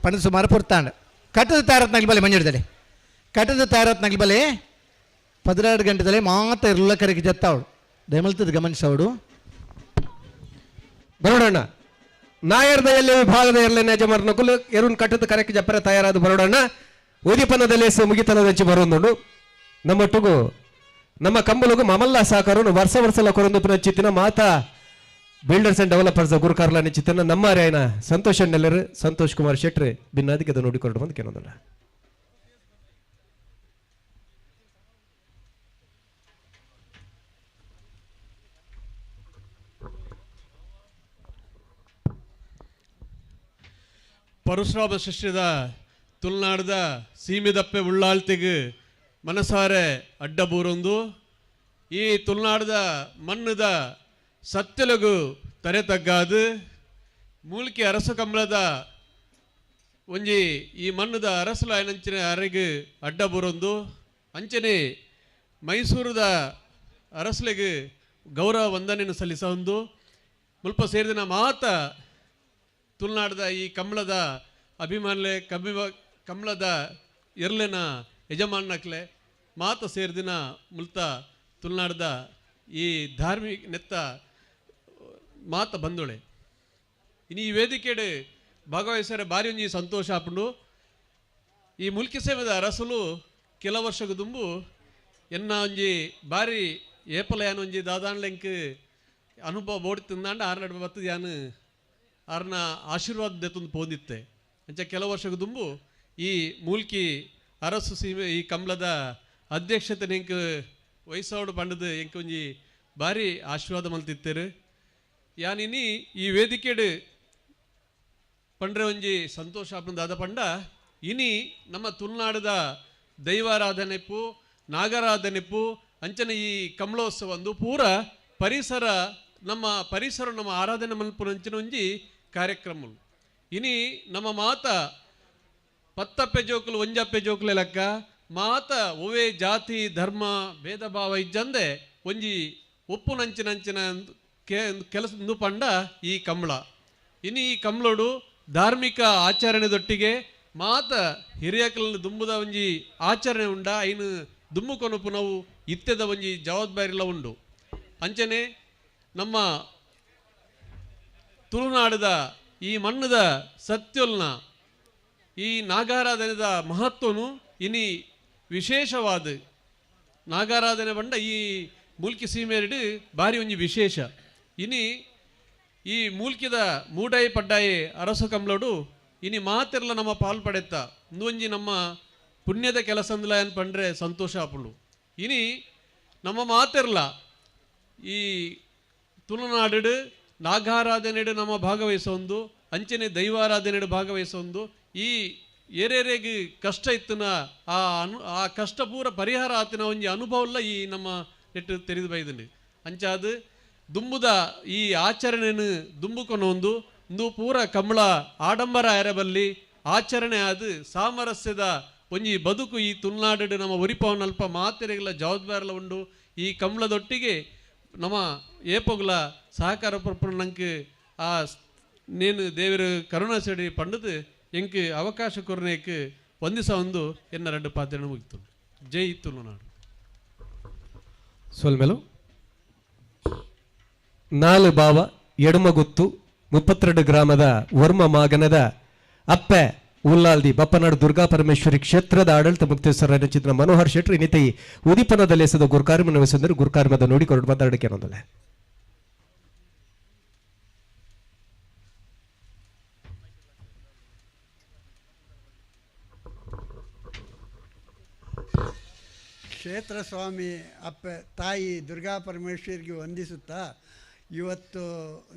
ಪಣದ ಸುಮಾರು ಪುರ್ತಾಂಡ ಕಟ್ಟದ ತಯಾರತ್ನಾಗಲಿ ಬಲೆ ಮಂಜುಡ್ದಲೆ ಕಟ್ಟದ ತಯಾರತ್ನಾಗಲಿ ಬಲೆ 12 ಗಂಟೆದಲ್ಲೇ ಮಾತ ಇರಲ್ಲ ಕರೆಗೆ ಜತ್ತಾವಳು ದಯಮಲ್ತದ ಗಮನಿಸವಡು ಬರೋಡಣ್ಣ. ನಾಯರ್ದ ಎಲ್ಲಿ ವಿಭಾಗದ ಎರಡನೇ ಯಜಮಾನನ ಕುಲು ಎರುನ್ ಕಟ್ಟದ ಕರೆಕ್ಕೆ ಜಪ್ಪರೆ ತಯಾರಾದ ಬರೋಡಣ್ಣ. ಉದೀಪನದಲ್ಲಿ ಮುಗಿತನದಂಚಿ ಬರೋದುಂಡು. ನಮ್ಮೊಟ್ಟಿಗೂ ನಮ್ಮ ಕಂಬಲಗು ಮಮಲ್ಲ ಸಾಕರನು ವರ್ಷ ವರ್ಷಲ ಕೊರೊಂದು ಪುನಃ ಮಾತಾ ಬಿಲ್ಡರ್ಸ್ ಅಂಡ್ ಡೆವಲಪರ್ಸ್ ಗುರುಕಾರ್ಲ ನಿಚಿತನ ನಮ್ಮ ರಾಯನ ಸಂತೋಷ್ ಅಣ್ಣೆಲ್ಲರು ಸಂತೋಷ್ ಕುಮಾರ್ ಶೆಟ್ರೆ ಭಿನ್ನಾದಿಗೆ ಅದು ನೋಡಿಕೊಂಡು ಬಂದು ಕೇಳೋದಲ್ಲ. ಪರಶುರಾಮ ಸೃಷ್ಟಿದ ತುಳುನಾಡದ ಸೀಮೆದಪ್ಪೆ ಉಳ್ಳಾಳ್ತಿಗೆ ಮನಸಾರೆ ಅಡ್ಡಬೂರೊಂದು ಈ ತುಳುನಾಡದ ಮಣ್ಣದ ಸತ್ಯಲಗು ತರೆ ತಗ್ಗಾದು ಮೂಲಿಕೆ ಅರಸು ಕಂಬಳದ ಒಂಜಿ ಈ ಮಣ್ಣದ ಅರಸಲ ಅಂಚಿನ ಅರೆಗೆ ಅಡ್ಡಬೂರೊಂದು ಅಂಚನೆ ಮೈಸೂರದ ಅರಸಲಿಗೆ ಗೌರವ ವಂದನೆಯನ್ನು ಸಲ್ಲಿಸೊಂದು ಮುಲ್ಪ ಸೇರಿದಿನ ಮಾತ ತುಳುನಾಡದ ಈ ಕಂಬಳದ ಅಭಿಮಾನಲೆ ಕಂಬಳದ ಎರ್ಲೆನ ಯಜಮಾನಕ್ಲೆ ಮಾತ ಸೇರಿದಿನ ಮುಲ್ತ ತುಳುನಾಡದ ಈ ಧಾರ್ಮಿಕ ನೆತ್ತ ಮಾತ ಬಂದೊಳೆ. ಇನ್ನು ಈ ವೇದಿಕೆಡೆ ಭಾಗವಹಿಸರೆ ಭಾರಿ ಒಂಜಿ ಸಂತೋಷ ಆಪುಂಡು. ಈ ಮುಲ್ಕಿ ಸೇವೆದ ಅರಸಲು ಕೆಲ ವರ್ಷದ ದುಂಬು ಎನ್ನ ಒಂಜಿ ಭಾರಿ ಏಪಲ ಯಾನ್ ಒಂಜಿ ದಾದಾನ್ಲೆಂಕ್ ಅನುಭವ ಬೋಡಿ ತಿಂದಾಂಡ ಆರು ನಡುವೆ ಬತ್ತದ ಯಾನು ಆರ್ನ ಆಶೀರ್ವಾದ ದೆತ್ತೊಂದು ಪೋಂದಿತ್ತೆ. ಅಂಚ ಕೆಲ ವರ್ಷದ ದುಂಬು ಈ ಮೂಲ್ಕಿ ಅರಸು ಸೀಮೆ ಈ ಕಂಬಳದ ಅಧ್ಯಕ್ಷತೆ ಎಂಕ್ ವಯಸ್ಸೋಡು ಪಂಡದು ಎಂಕ್ ಒಂಜಿ ಭಾರಿ ಆಶೀರ್ವಾದ ಮಲ್ತಿತ್ತೇರು. ಯಾನಿನಿ ಈ ವೇದಿಕೆಡು ಪಂಡ್ರೆ ಒಂಜಿ ಸಂತೋಷ ಆಪುಂಡು ಪಂಡ ಇನಿ ನಮ್ಮ ತುಳುನಾಡದ ದೈವಾರಾಧನೆಪು ನಾಗರಾಧನೆಪು ಅಂಚನೆ ಈ ಕಂಬಳೋತ್ಸವ ಒಂದು ಪೂರ ಪರಿಸರ ನಮ್ಮ ಪರಿಸರ ನಮ್ಮ ಆರಾಧನೆ ಮಲ್ಪುನಂಚಿನ ಒಂಜಿ ಕಾರ್ಯಕ್ರಮ. ಇನಿ ನಮ್ಮ ಮಾತ ಪತ್ತಪ್ಪೆ ಜೋಕುಲು ಒಂಜಪ್ಪೆ ಜೋಕುಲೆ ಲೆಕ್ಕ ಮಾತ ಒವೇ ಜಾತಿ ಧರ್ಮ ಭೇದ ಭಾವ ಇಜ್ಜಂದೆ ಒಂಜಿ ಉಪ್ಪುನಂಚಿನಂಚಿನ ಕೆಲಸ ಪಂಡ ಈ ಕಂಬಳ. ಇನಿ ಈ ಕಂಬಳೋಡು ಧಾರ್ಮಿಕ ಆಚರಣೆದೊಟ್ಟಿಗೆ ಮಾತ ಹಿರಿಯಕಲನ್ನು ದುಂಬುದ ಒಂಜಿ ಆಚರಣೆ ಉಂಡ ಐನು ದುಮ್ಮು ನಾವು ಇತ್ತೆದ ಒಂಜಿ ಜವಾಬ್ದಾರಿಲ ಉಂಡು. ಅಂಚನೆ ನಮ್ಮ ತುಳುನಾಡದ ಈ ಮಣ್ಣದ ಸತ್ಯೊಲ್ನ ಈ ನಾಗಾರಾಧನೆದ ಮಹತ್ವನು ಇನಿ ವಿಶೇಷವಾದ ನಾಗಾರಾಧನೆ ಬಂಡ ಈ ಮೂಲ್ಕಿ ಸೀಮೆಯಡು ಭಾರಿ ಒಂಜಿ ವಿಶೇಷ. ಇನಿ ಈ ಮೂಲ್ಕಿದ ಮೂಡಾಯಿ ಪಡ್ಡಾಯಿ ಅರಸು ಕಂಬ್ಲೋಡು ಇನಿ ಮಾತೆರ್ಲ ನಮ್ಮ ಪಾಲ್ ಪಡೆತ್ತ ಒಂಜಿ ನಮ್ಮ ಪುಣ್ಯದ ಕೆಲಸ ಅಂದಲ ಏನು ಪಂಡ್ರೆ ಸಂತೋಷ ಆಪುಂಡು. ಇನಿ ನಮ್ಮ ಮಾತೆರ್ಲ ಈ ತುಳುನಾಡು ನಾಗಾರಾಧನೆಡು ನಮ್ಮ ಭಾಗವಹಿಸೊಂದು, ಅಂಚನೆ ದೈವಾರಾಧನೆಡು ಭಾಗವಹಿಸೊಂದು, ಈ ಏರೇರೆಗೆ ಕಷ್ಟ ಇತ್ತನ ಆ ಆ ಕಷ್ಟ ಪೂರ ಪರಿಹಾರ ಆತಿನ ಒಂಜಿ ಅನುಭವಲ್ಲ ಈ ನಮ್ಮ ನೆಟ್ಟು ತೆರೆದು ಬೈದಂಡು. ಅಂಚಾದ ದುಂಬುದ ಈ ಆಚರಣೆಯನ್ನು ದುಂಬುಕೊನೊಂದು ಇಂದು ಪೂರ ಕಂಬಳ ಆಡಂಬರ ಎರಬಲ್ಲಿ ಆಚರಣೆ ಆದ ಸಾಮರಸ್ಯದ ಒಂಜಿ ಬದುಕು ಈ ತುಳುನಾಡು ನಮ್ಮ ಒರಿಪವನಲ್ಪ ಮಾತೆರೆಗಳ ಜವಾಬ್ದಾರಿಲ ಉಂಡು. ಈ ಕಂಬಳದೊಟ್ಟಿಗೆ ನಮ್ಮ ಏಪೊಗ್ಲ ಸಹಕಾರ ಪರ್ಪುನ ನಂಗೆ ಆ ನೇನು ದೇವರು ಕರುಣಾಸೆಡಿ ಪಂಡದು ಎಂಕ್ ಅವಕಾಶ ಕೊರನೇಕ್ ವಂದಿಸ ಒಂದು ಎನ್ನ ಎರಡು ಪಾತ್ರೆ ಮುಗಿತು. ಜೈ ತುಳುನಾಡು. ಸೊಲ್ಮೆಲು 4 ಬಾವ ಎಡಮಗುತ್ತು 32 ಗ್ರಾಮದ ವರ್ಮ ಮಾಗನದ ಅಪ್ಪೆ ಉಲ್ಲಾಲ್ದಿ ಬಪ್ಪನಾಡು ದುರ್ಗಾ ಪರಮೇಶ್ವರಿ ಕ್ಷೇತ್ರದ ಆಡಳಿತ ಮುಕ್ತೇಶ್ವರ ಚಿತ್ರ ಮನೋಹರ್ ಶೆಟ್ಟಿ ಇನ್ನಿತ ಈ ಉದೀಪನದ ಲೇಸದ ಗುರುಕಾರ್ಯವನ್ನು ವಹಿಸಿದರು. ಗುರುಕಾರ್ಯದ ನೋಡಿ ಕೊರಡು ಮಾತಾಡಕ್ಕೆ ಅನ್ನೋದಲ್ಲ. ಕ್ಷೇತ್ರ ಸ್ವಾಮಿ ಅಪ್ಪ ತಾಯಿ ದುರ್ಗಾ ಪರಮೇಶ್ವರಿಗೆ ವಂದಿಸುತ್ತಾ ಇವತ್ತು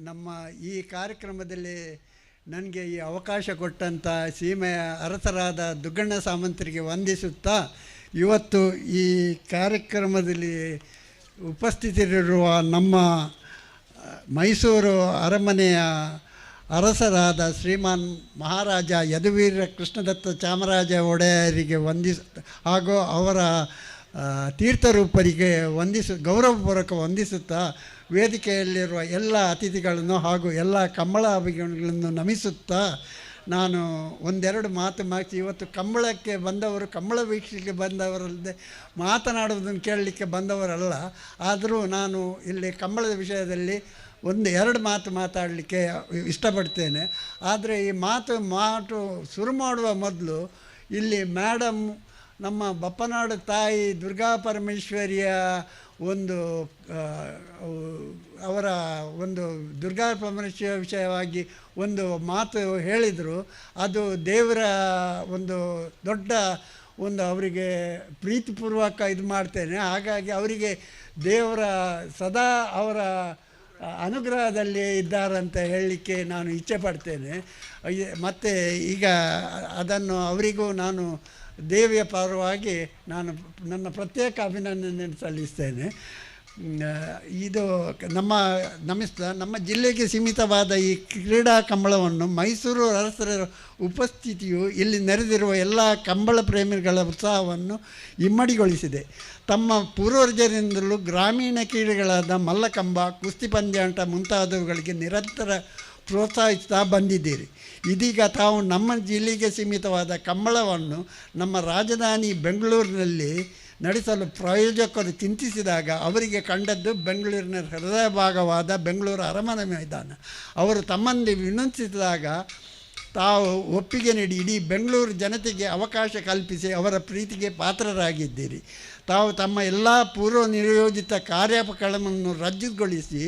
ನಮ್ಮ ಈ ಕಾರ್ಯಕ್ರಮದಲ್ಲಿ ನನಗೆ ಈ ಅವಕಾಶ ಕೊಟ್ಟಂಥ ಸೀಮೆಯ ಅರಸರಾದ ದುಗ್ಗಣ್ಣ ಸಾಮಂತರಿಗೆ ವಂದಿಸುತ್ತಾ ಇವತ್ತು ಈ ಕಾರ್ಯಕ್ರಮದಲ್ಲಿ ಉಪಸ್ಥಿತರಿರುವ ನಮ್ಮ ಮೈಸೂರು ಅರಮನೆಯ ಅರಸರಾದ ಶ್ರೀಮಾನ್ ಮಹಾರಾಜ ಯದುವೀರ ಕೃಷ್ಣದತ್ತ ಚಾಮರಾಜ ಒಡೆಯರಿಗೆ ವಂದಿಸ ಹಾಗೂ ಅವರ ತೀರ್ಥರೂಪರಿಗೆ ಗೌರವಪೂರ್ವಕ ವಂದಿಸುತ್ತಾ ವೇದಿಕೆಯಲ್ಲಿರುವ ಎಲ್ಲ ಅತಿಥಿಗಳನ್ನು ಹಾಗೂ ಎಲ್ಲ ಕಂಬಳ ಅಭಿಮಾನಿಗಳನ್ನು ನಮಿಸುತ್ತಾ ನಾನು ಒಂದೆರಡು ಮಾತು ಮಾಹಿತಿ. ಇವತ್ತು ಕಂಬಳಕ್ಕೆ ಬಂದವರು ಕಂಬಳ ವೀಕ್ಷಣೆಗೆ ಬಂದವರಲ್ಲದೆ ಮಾತನಾಡುವುದನ್ನು ಕೇಳಲಿಕ್ಕೆ ಬಂದವರಲ್ಲ. ಆದರೂ ನಾನು ಇಲ್ಲಿ ಕಂಬಳದ ವಿಷಯದಲ್ಲಿ ಒಂದು ಎರಡು ಮಾತು ಮಾತಾಡಲಿಕ್ಕೆ ಇಷ್ಟಪಡ್ತೇನೆ. ಆದರೆ ಈ ಮಾತು ಶುರು ಮಾಡುವ ಮೊದಲು ಇಲ್ಲಿ ಮೇಡಮ್ ನಮ್ಮ ಬಪ್ಪನಾಡು ತಾಯಿ ದುರ್ಗಾ ಪರಮೇಶ್ವರಿಯ ಒಂದು ಅವರ ಒಂದು ದುರ್ಗಾ ಪರಮೇಶ್ವರಿಯ ವಿಷಯವಾಗಿ ಒಂದು ಮಾತು ಹೇಳಿದರು. ಅದು ದೇವರ ಒಂದು ದೊಡ್ಡ ಒಂದು ಅವರಿಗೆ ಪ್ರೀತಿಪೂರ್ವಕ ಇದು ಮಾಡ್ತೇನೆ. ಹಾಗಾಗಿ ಅವರಿಗೆ ದೇವರ ಸದಾ ಅವರ ಅನುಗ್ರಹದಲ್ಲಿ ಇದ್ದಾರಂತ ಹೇಳಲಿಕ್ಕೆ ನಾನು ಇಚ್ಛೆ ಪಡ್ತೇನೆ. ಮತ್ತು ಈಗ ಅದನ್ನು ಅವರಿಗೂ ನಾನು ದೇವಿಯ ಪರವಾಗಿ ನಾನು ನನ್ನ ಪ್ರತ್ಯೇಕ ಅಭಿನಂದನೆ ಸಲ್ಲಿಸ್ತೇನೆ. ಇದು ನಮ್ಮ ನಮ್ಮ ಜಿಲ್ಲೆಗೆ ಸೀಮಿತವಾದ ಈ ಕ್ರೀಡಾ ಕಂಬಳವನ್ನು ಮೈಸೂರು ಅರಸರ ಉಪಸ್ಥಿತಿಯು ಇಲ್ಲಿ ನೆರೆದಿರುವ ಎಲ್ಲ ಕಂಬಳ ಪ್ರೇಮಿಗಳ ಉತ್ಸಾಹವನ್ನು ಇಮ್ಮಡಿಗೊಳಿಸಿದೆ. ತಮ್ಮ ಪೂರ್ವಜರಿಂದಲೂ ಗ್ರಾಮೀಣ ಕ್ರೀಡೆಗಳಾದ ಮಲ್ಲಕಂಬ, ಕುಸ್ತಿ ಪಂದ್ಯಾಟ ಮುಂತಾದವುಗಳಿಗೆ ನಿರಂತರ ಪ್ರೋತ್ಸಾಹಿಸ್ತಾ ಬಂದಿದ್ದೀರಿ. ಇದೀಗ ತಾವು ನಮ್ಮ ಜಿಲ್ಲೆಗೆ ಸೀಮಿತವಾದ ಕಂಬಳವನ್ನು ನಮ್ಮ ರಾಜಧಾನಿ ಬೆಂಗಳೂರಿನಲ್ಲಿ ನಡೆಸಲು ಪ್ರಾಯೋಜಕರು ಚಿಂತಿಸಿದಾಗ ಅವರಿಗೆ ಕಂಡದ್ದು ಬೆಂಗಳೂರಿನ ಹೃದಯ ಭಾಗವಾದ ಬೆಂಗಳೂರು ಅರಮನೆ ಮೈದಾನ. ಅವರು ತಮ್ಮಲ್ಲಿ ವಿನಂತಿಸಿದಾಗ ತಾವು ಒಪ್ಪಿಗೆ ನೀಡಿ ಇಡೀ ಬೆಂಗಳೂರು ಜನತೆಗೆ ಅವಕಾಶ ಕಲ್ಪಿಸಿ ಅವರ ಪ್ರೀತಿಗೆ ಪಾತ್ರರಾಗಿದ್ದೀರಿ. ತಾವು ತಮ್ಮ ಎಲ್ಲ ಪೂರ್ವ ನಿಯೋಜಿತ ಕಾರ್ಯಕ್ರಮವನ್ನು ರದ್ದುಗೊಳಿಸಿ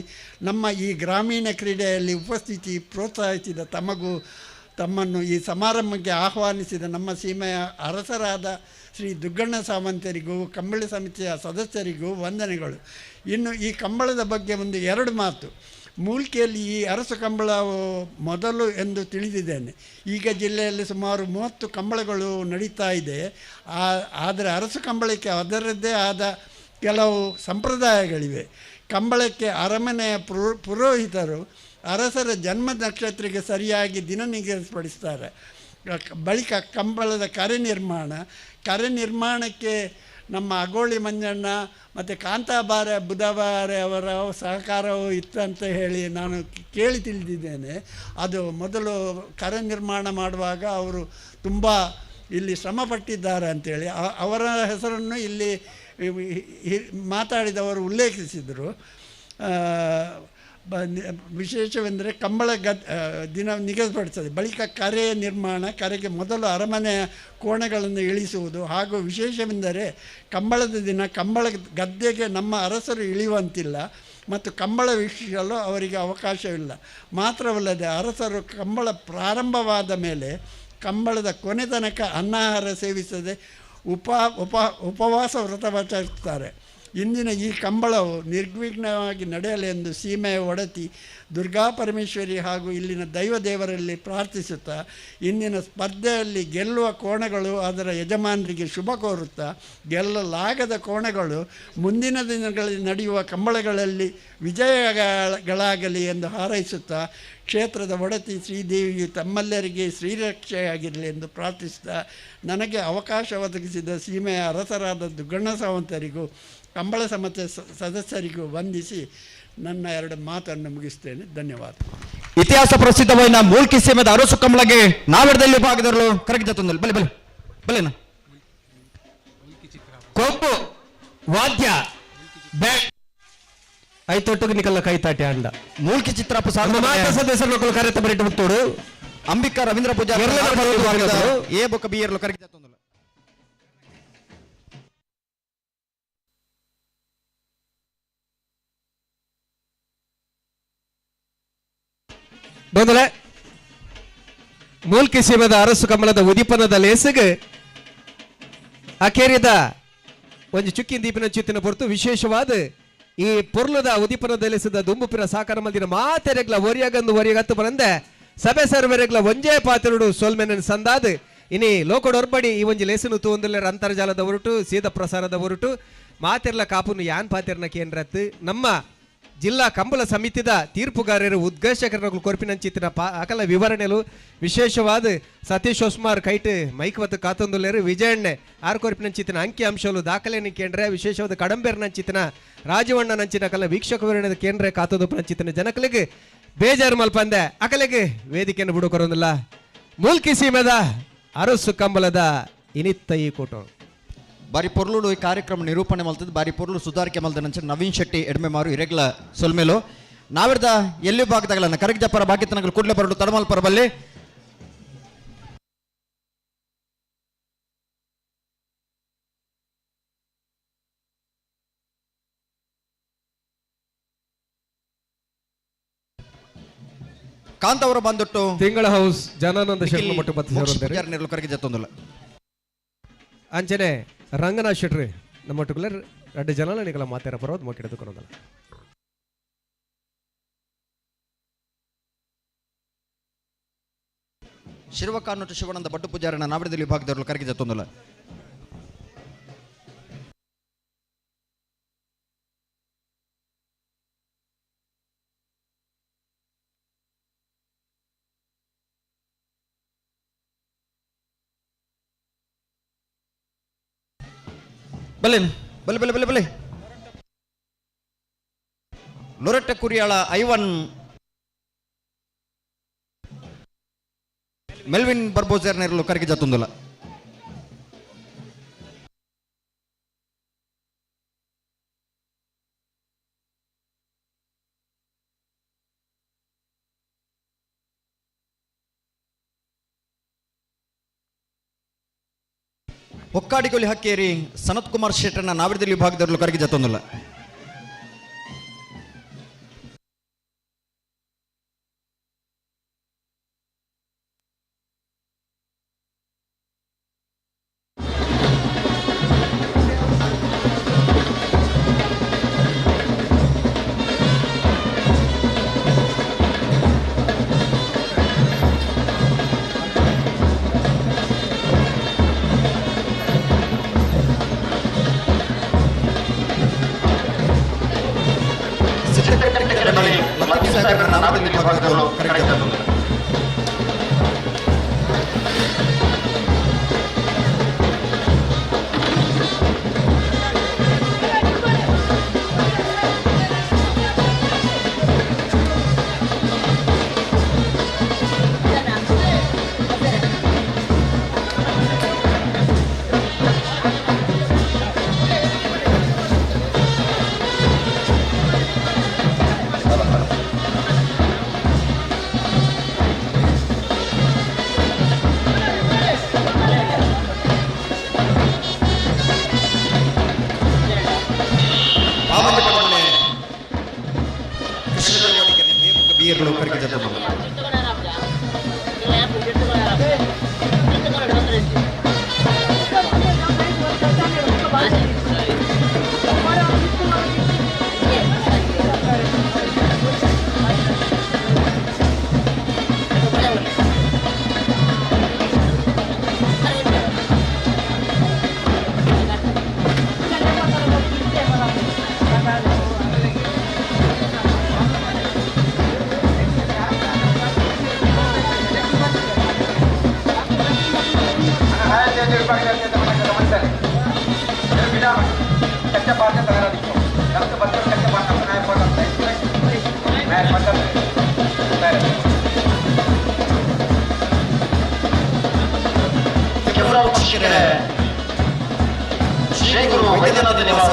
ನಮ್ಮ ಈ ಗ್ರಾಮೀಣ ಕ್ರೀಡೆಯಲ್ಲಿ ಉಪಸ್ಥಿತಿ ಪ್ರೋತ್ಸಾಹಿಸಿದ ತಮಗೂ ತಮ್ಮನ್ನು ಈ ಸಮಾರಂಭಕ್ಕೆ ಆಹ್ವಾನಿಸಿದ ನಮ್ಮ ಸೀಮೆಯ ಅರಸರಾದ ಶ್ರೀ ದುಗ್ಗಣ್ಣ ಸಾಮಂತರಿಗೂ ಕಂಬಳಿ ಸಮಿತಿಯ ಸದಸ್ಯರಿಗೂ ವಂದನೆಗಳು. ಇನ್ನು ಈ ಕಂಬಳದ ಬಗ್ಗೆ ಒಂದು ಎರಡು ಮಾತು. ಮೂಲ್ಕಿಯಲ್ಲಿ ಈ ಅರಸು ಕಂಬಳ ಮೊದಲು ಎಂದು ತಿಳಿದಿದ್ದೇನೆ. ಈಗ ಜಿಲ್ಲೆಯಲ್ಲಿ ಸುಮಾರು 30 ಕಂಬಳಗಳು ನಡೀತಾ ಇದೆ. ಆದರೆ ಅರಸು ಕಂಬಳಕ್ಕೆ ಅದರದ್ದೇ ಆದ ಕೆಲವು ಸಂಪ್ರದಾಯಗಳಿವೆ. ಕಂಬಳಕ್ಕೆ ಅರಮನೆಯ ಪುರೋಹಿತರು ಅರಸರ ಜನ್ಮ ನಕ್ಷತ್ರಕ್ಕೆ ಸರಿಯಾಗಿ ದಿನ ನಿಗದಿಪಡಿಸ್ತಾರೆ. ಬಳಿಕ ಕಂಬಳದ ಕರೆ ನಿರ್ಮಾಣಕ್ಕೆ ನಮ್ಮ ಅಗೋಳಿ ಮಂಜಣ್ಣ ಮತ್ತು ಕಾಂತಾಬಾರೆ ಬುಧಬಾರೆ ಅವರ ಸಹಕಾರವೂ ಇತ್ತಂತ ಹೇಳಿ ನಾನು ಕೇಳಿ ತಿಳಿದಿದ್ದೇನೆ. ಅದು ಮೊದಲು ಕರೆ ನಿರ್ಮಾಣ ಮಾಡುವಾಗ ಅವರು ತುಂಬ ಇಲ್ಲಿ ಶ್ರಮಪಟ್ಟಿದ್ದಾರೆ ಅಂಥೇಳಿ ಅವರ ಹೆಸರನ್ನು ಇಲ್ಲಿ ಮಾತಾಡಿದವರು ಉಲ್ಲೇಖಿಸಿದರು. ವಿಶೇಷವೆಂದರೆ ಕಂಬಳ ದಿನ ನಿಗದಿಪಡಿಸ್ತದೆ. ಬಳಿಕ ಕರೆಯ ನಿರ್ಮಾಣ, ಕರೆಗೆ ಮೊದಲು ಅರಮನೆಯ ಕೋಣೆಗಳನ್ನು ಇಳಿಸುವುದು ಹಾಗೂ ವಿಶೇಷವೆಂದರೆ ಕಂಬಳದ ದಿನ ಕಂಬಳ ಗದ್ದೆಗೆ ನಮ್ಮ ಅರಸರು ಇಳಿಯುವಂತಿಲ್ಲ ಮತ್ತು ಕಂಬಳ ವೀಕ್ಷಿಸಲು ಅವರಿಗೆ ಅವಕಾಶವಿಲ್ಲ. ಮಾತ್ರವಲ್ಲದೆ ಅರಸರು ಕಂಬಳ ಪ್ರಾರಂಭವಾದ ಮೇಲೆ ಕಂಬಳದ ಕೊನೆ ತನಕ ಅನ್ನಾಹಾರ ಸೇವಿಸದೆ ಉಪವಾಸ ವ್ರತವಾಚರಿಸುತ್ತಾರೆ. ಇಂದಿನ ಈ ಕಂಬಳವು ನಿರ್ವಿಘ್ನವಾಗಿ ನಡೆಯಲಿ ಎಂದು ಸೀಮೆಯ ಒಡತಿ ದುರ್ಗಾ ಪರಮೇಶ್ವರಿ ಹಾಗೂ ಇಲ್ಲಿನ ದೈವ ದೇವರಲ್ಲಿ ಪ್ರಾರ್ಥಿಸುತ್ತಾ ಇಂದಿನ ಸ್ಪರ್ಧೆಯಲ್ಲಿ ಗೆಲ್ಲುವ ಕೋಣಗಳು ಅದರ ಯಜಮಾನರಿಗೆ ಶುಭ ಕೋರುತ್ತಾ ಗೆಲ್ಲಲಾಗದ ಕೋಣಗಳು ಮುಂದಿನ ದಿನಗಳಲ್ಲಿ ನಡೆಯುವ ಕಂಬಳಗಳಲ್ಲಿ ವಿಜಯಗಳಾಗಲಿ ಎಂದು ಹಾರೈಸುತ್ತಾ ಕ್ಷೇತ್ರದ ಒಡತಿ ಶ್ರೀದೇವಿಯು ತಮ್ಮೆಲ್ಲರಿಗೆ ಶ್ರೀರಕ್ಷೆಯಾಗಿರಲಿ ಎಂದು ಪ್ರಾರ್ಥಿಸುತ್ತಾ ನನಗೆ ಅವಕಾಶ ಒದಗಿಸಿದ ಸೀಮೆಯ ಅರಸರಾದ ದುಗ್ಗಣ್ಣ ಸಾವಂತರಿಗೂ ಕಂಬಳ ಸಮಿತಿ ಸದಸ್ಯರಿಗೂ ವಂದಿಸಿ ನನ್ನ ಎರಡು ಮಾತನ್ನು ಮುಗಿಸ್ತೇನೆ. ಧನ್ಯವಾದ. ಇತಿಹಾಸ ಪ್ರಸಿದ್ಧವಾದ ಮೂಲ್ಕಿ ಸೀಮೆದ ಅರಸು ಕಂಬಳಗೆ ನಾವೆರಡಲ್ಲಿ ಭಾಗದವರು ಕರಗಿದ ತಂದಲ್ಲಿ ಬಲೆ ಬಲೆ ಬಲೆನಾ ಕೊಬ್ಬು ವಾದ್ಯ ಐತೊಟ್ಟಿಗೆ ನಿಕಲ್ಲ ಕೈತಾಟಿ ಅಂಡ ಮೂಲ್ಕಿ ಚಿತ್ರಪ್ಪ ಸದಸ್ಯರು ಕಾರ್ಯತ ಬರಿಟ್ಟು ಮುತ್ತೋಡು ಅಂಬಿಕಾ ರವೀಂದ್ರ ಪೂಜಾರಿ ಎ ಬೊಕ್ಕ ಬಿ ಎರ್ಲು ಕರಗಿದ ತಂದಲು. ಬಂದಲೆ ಮೂಲ್ಕಿ ಸೀಮೆದ ಅರಸು ಕಮಲದ ಉದೀಪನದ ಲೇಸಿಗೆ ಅಕೇರಿದ ಒಂದು ಚುಕ್ಕಿನ ದೀಪಿನ ಚಿತ್ತಿನ ಹೊರತು ವಿಶೇಷವಾದ ಈ ಪೊರ್ಲದ ಉದೀಪನದ ಲೇಸದ ದುಂಬುಪಿರ ಸಾಕಾರ ಮಲ್ದಿನ ಮಾತೆರೆಗ್ಲ ಒರಿಯಾಗಂದು ಒರಿಯಾಗತ್ತು ಬರಂದೆ ಸಭೆ ಸರ್ವರೆಗ್ಲ ಒಂಜೇ ಪಾತ್ರಡು ಸೋಲ್ಮೆನ ಸಂದಾದ ಇನಿ ಲೋಕಡೊರ್ಬಡಿ ಈ ಒಂಜಿ ಲೇಸನು ತೂಂದುಲ್ಲೆರ್ ಅಂತರ್ಜಾಲದ ಹೊರಟು ಸೀದ ಪ್ರಸಾರದ ಹೊರಟು ಮಾತೆರ್ಲ ಕಾಪುನು ಯಾನ್ ಪಾತೆರ್ನ ಕೇಂದ್ರತ್ತು ನಮ್ಮ ಜಿಲ್ಲಾ ಕಂಬಳ ಸಮಿತಿದ ತೀರ್ಪುಗಾರರು ಉದ್ಘೋಷಕರನ್ನು ಕೊರ್ಪಿನಂಚಿತ್ತಿನ ಅಕಲ ವಿವರಣೆಲು ವಿಶೇಷವಾದ ಸತೀಶ್ ಒಸ್ಮಾರ್ ಕೈಟ್ ಮೈಕ್ವತ್ತು ಕಾತೊಂದುಲ್ಲೇರು ವಿಜಯಣ್ಣೆ ಆರ್ ಕೊರ್ಪಿನಂಚಿತ್ತಿನ ಅಂಕಿ ಅಂಶಲು ದಾಖಲೆಯನ್ನು ಕೇಂದ್ರ ವಿಶೇಷವಾದ ಕಡಂಬೇರ್ನಂಚಿತ್ತಿನ ರಾಜವಣ್ಣನಂಚಿನ ಅಕಲ ವೀಕ್ಷಕ ವಿವರಣೆದ ಕೇಂದ್ರ ಕಾತೊಂದುಪನಂಚಿತ್ತಿನ ಜನಕಲಿಗೆ ಬೇಜಾರು ಮಲ್ಪಂದೆ ಅಕಲಿಗೆ ವೇದಿಕೆಯನ್ನು ಬಿಡುಕೊರೊಂದಿಲ್ಲ. ಮೂಲ್ಕಿ ಸೀಮೆದ ಅರಸು ಕಂಬಳದ ಇನಿತ್ತ ಈ ಕೂಟ ಬಾರಿ ಪೊರ್ಲುಡು ಈ ಕಾರ್ಯಕ್ರಮ ನಿರೂಪಣೆ ಮಲ್ತದ್ದು ಬಾರಿ ಪೊರ್ಲು ಸುಧಾರಿಕೆ ಮಲ್ತದ ನವೀನ್ ಶೆಟ್ಟಿ ಎಡ್ಮೆ ಮಾರು ಇರೆಗ್ಲ ಸೊಲ್ಮೇಲು ನಾವಿರ್ದ ಎಲ್ಲಿ ಭಾಗದಾಗಲನ್ನ ಕರಗಜಪ್ಪರ ಬಾಕಿತನಗಳು ಕೂಡಲೇ ಬರಡು ತಡಮಲ್ಪರ ಬಲ್ಲಿ ಕಾಂತವರು ಬಂದಿಟ್ಟು ತಿಂಗಳ ಹೌಸ್ ಜನಾನಂದ ಶರ್ಮ ಮಟ್ಟ ಕರಗಿ ಅಂಚನೆ ರಂಗನಾಥ್ ಶೆಟ್ರಿ ನಮ್ಮ ಒಟ್ಟುಗುಲರ್ ಎರಡು ಜನ ನಿಕಲ ಮಾತಾಡ ಬರೋದು ಮೊಕ್ಕಿಡದು. ಶಿರ್ವಕಾನೊಟ್ಟು ಶಿವಾನಂದ ಭಟ್ಟು ಪೂಜಾರನ ನಾವಿಡದಲ್ಲಿ ವಿಭಾಗದವರು ಕರಗಿ ಜತ್ತೊಂದಲ್ಲ. ಬಲೆ ಬಲೆ ಬಲೆ ಬಲೆ ಬಲೆ ಲೊರೆಟ್ಟ ಕುರಿಯಾಳ ಐವನ್ ಮೆಲ್ವಿನ್ ಬರ್ಬೋಜರ್ ನೆರಳು ಕರಗಿ ಜತ್ತೊಂದಲ್ಲ. ಹೊಕ್ಕಾಡಿಗೊಲಿ ಹಕ್ಕೇರಿ ಸನತ್ ಕುಮಾರ್ ಶೆಟ್ಟರ್ನ ನಾವಿರದಲ್ಲಿ ವಿಭಾಗದವರು ಕರಗಿ ಜತ್ತೊಂದಲ್ಲ. ಬೀರಗಳು ಕರ್ಗೆ ಜಪ್ಪುಂಡು. ಶ್ರೀ ಗುರು ವೈದ್ಯನಾಥ ನಿವಾಸ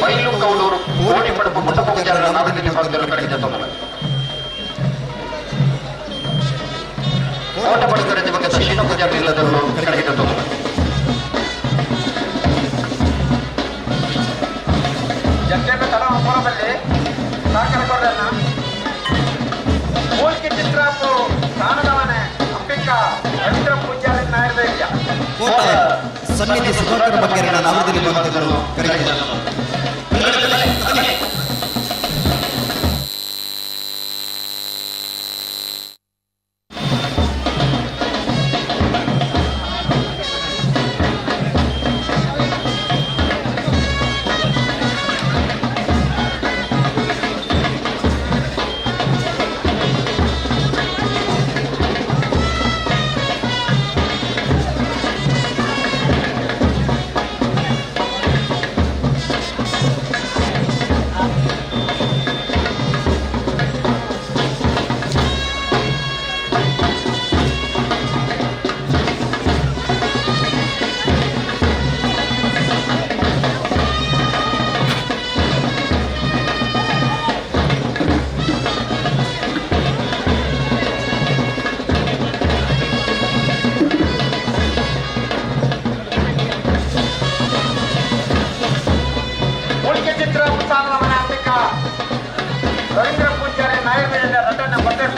ಬೈಲು ಕೌಡೂರು ಕೋಟಿ ಪಡಪು ಮುಟ್ಟಪ್ಪ ಪೂಜಾರರ ನಾವದಿಲ್ಲಿ ವಿಭಾಗದಲ್ಲಿ ಕಡೆಗೆ ತೊಂದರೆ. ಕೋಟ ಪಡೆದರೆ ದಿವಂಗತ ಶೀನ ಪೂಜಾರಿ ಇಲ್ಲದವರು ಕಡೆಗೆ ತೊಂದರೆ. ಜಗ್ಗೇಟ ತಡ ಪುರದಲ್ಲಿ ಸಾಕರಕೊಡನ್ನ ಮೂಲಿಕೆ ಚಿತ್ರಾಪು ಸ್ಥಾನದವನೇ ಅಂಬಿಕಾ ರವೀಂದ್ರ ಪೂಜಾರಿ ನಾಯರ್ದಯ್ಯ. ಕೋಟ ಸನ್ನಿಧಿ ಸುಧಾಕರ್ ಬಗ್ಗೆರನ ನಾಮದಲ್ಲಿ ವಿಭಾಗದವರು ಕರೆಗೆ ಜಪ್ಪುಂಡು. ಮೂಲಿಕೆ ಚಿತ್ರಾಪು ಸ್ಥಾನದವನೇ ಅಂಬಿಕಾ ರವೀಂದ್ರ ಪೂಜಾರಿ ನಾಯರ್ದಯ್ಯ ರಟನ್ನ ಪಟ್ಟಣ.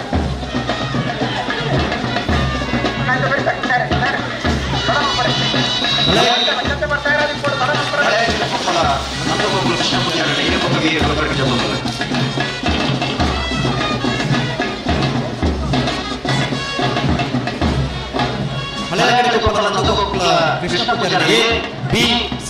ಕೃಷ್ಣ ಪೂಜಾರಿ ವೀರಗಳು ಕಡೆಗೆ ಜಪ್ಪುಂಡು. ಹಳೆಯಂಗಡಿ ಕೊಪ್ಪದ Nandagokula Krishna Pujari A B C.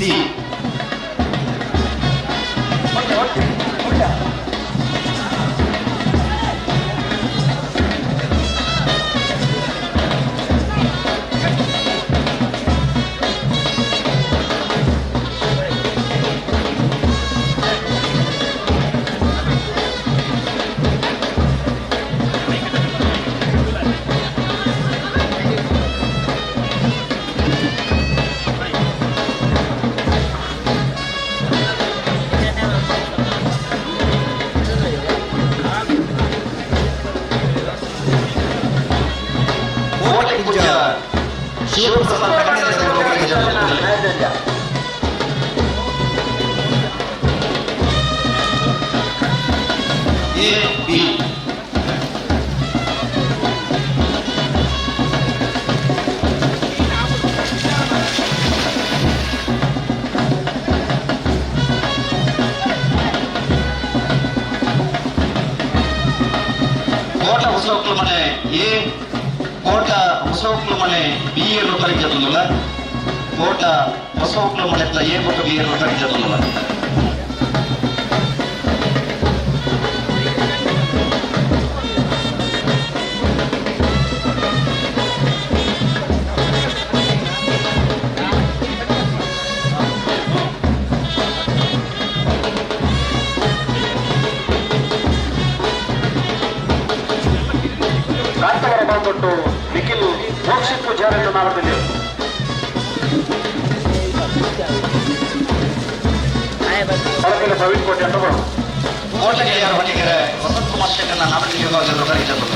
ಕೋಟೆ ಪೂಜ್ಯ ಶಿವಪ್ರಸಾದ್ ಕನ್ನಡದವರು ಕಡೆಗೆ ಜಪ್ಪುಂಡು. ಎ ಬಿ ಕೋಟ ಹೊಸಮನೆ ಎ, ಕೋಟ ಹೊಸೋಕ್ಲು ಮನೆ ಬಿ ಎ ಕರಿಜತುಂದುಲ ಕೋಟ ಹೊಸೋಕ್ಲು ಮನೆ ಎ ಬೊಕ್ಕ ಬಿ ಎ ಕರಿಜತುಂದುಲ. ಕಾಂತವರ ಬಾಂಧೊಟ್ಟು ನಿಖಿಲ್ ಮೋಕ್ಷಿತ್ ಪೂಜಾರಿ ನಾವದಲ್ಲಿ. ಪ್ರವೀಣ್ ಕೋಟೆ ಅಂತ ಬರೋದು. ಕೋಟಗೆಯರ ಹೊಣೆಗೆರೆ ವಸಂತ ಕುಮಾರ್ ಶೆಟ್ಟನ್ನ ನಾವಲ್ಲಿ ವಿಭಾಗದಲ್ಲಿ ಕರೆಯಿಸಬಹುದು.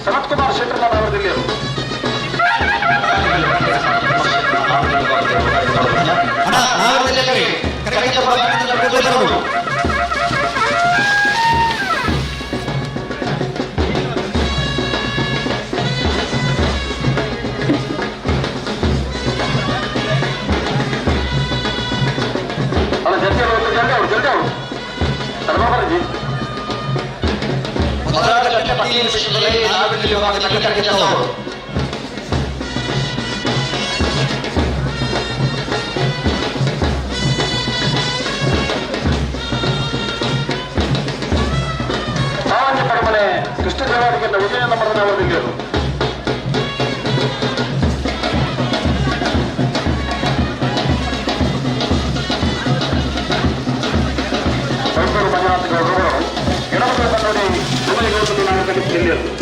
ಸನತ್ ಕುಮಾರ್ ಶೆಟ್ಟರ್ ನಗರದಲ್ಲಿ. ಅಲ್ಲ, ಜಲ್ದಿ ಜಲ್ದಿ ಅವರು, ಜಲ್ದಿ ಅವರು ಸರ್ವಬರಜಿ. ಸಾಮಾನ್ಯ ಪರಮನೆ ಕೃಷ್ಣ ದೇವಾಡಿಗೆ ವಿಜಯ ನಂಬರ್ ಅವರಲ್ಲಿ. ಬೆಂಗಳೂರು ಮಂಜುನಾಥ ಗೌಡರು ಎಡಬಲ ನೋಡಿ ಗೌಡರು ನಾಯಕಲ್ಲಿ ಜಿಲ್ಲೆಯಲ್ಲಿ.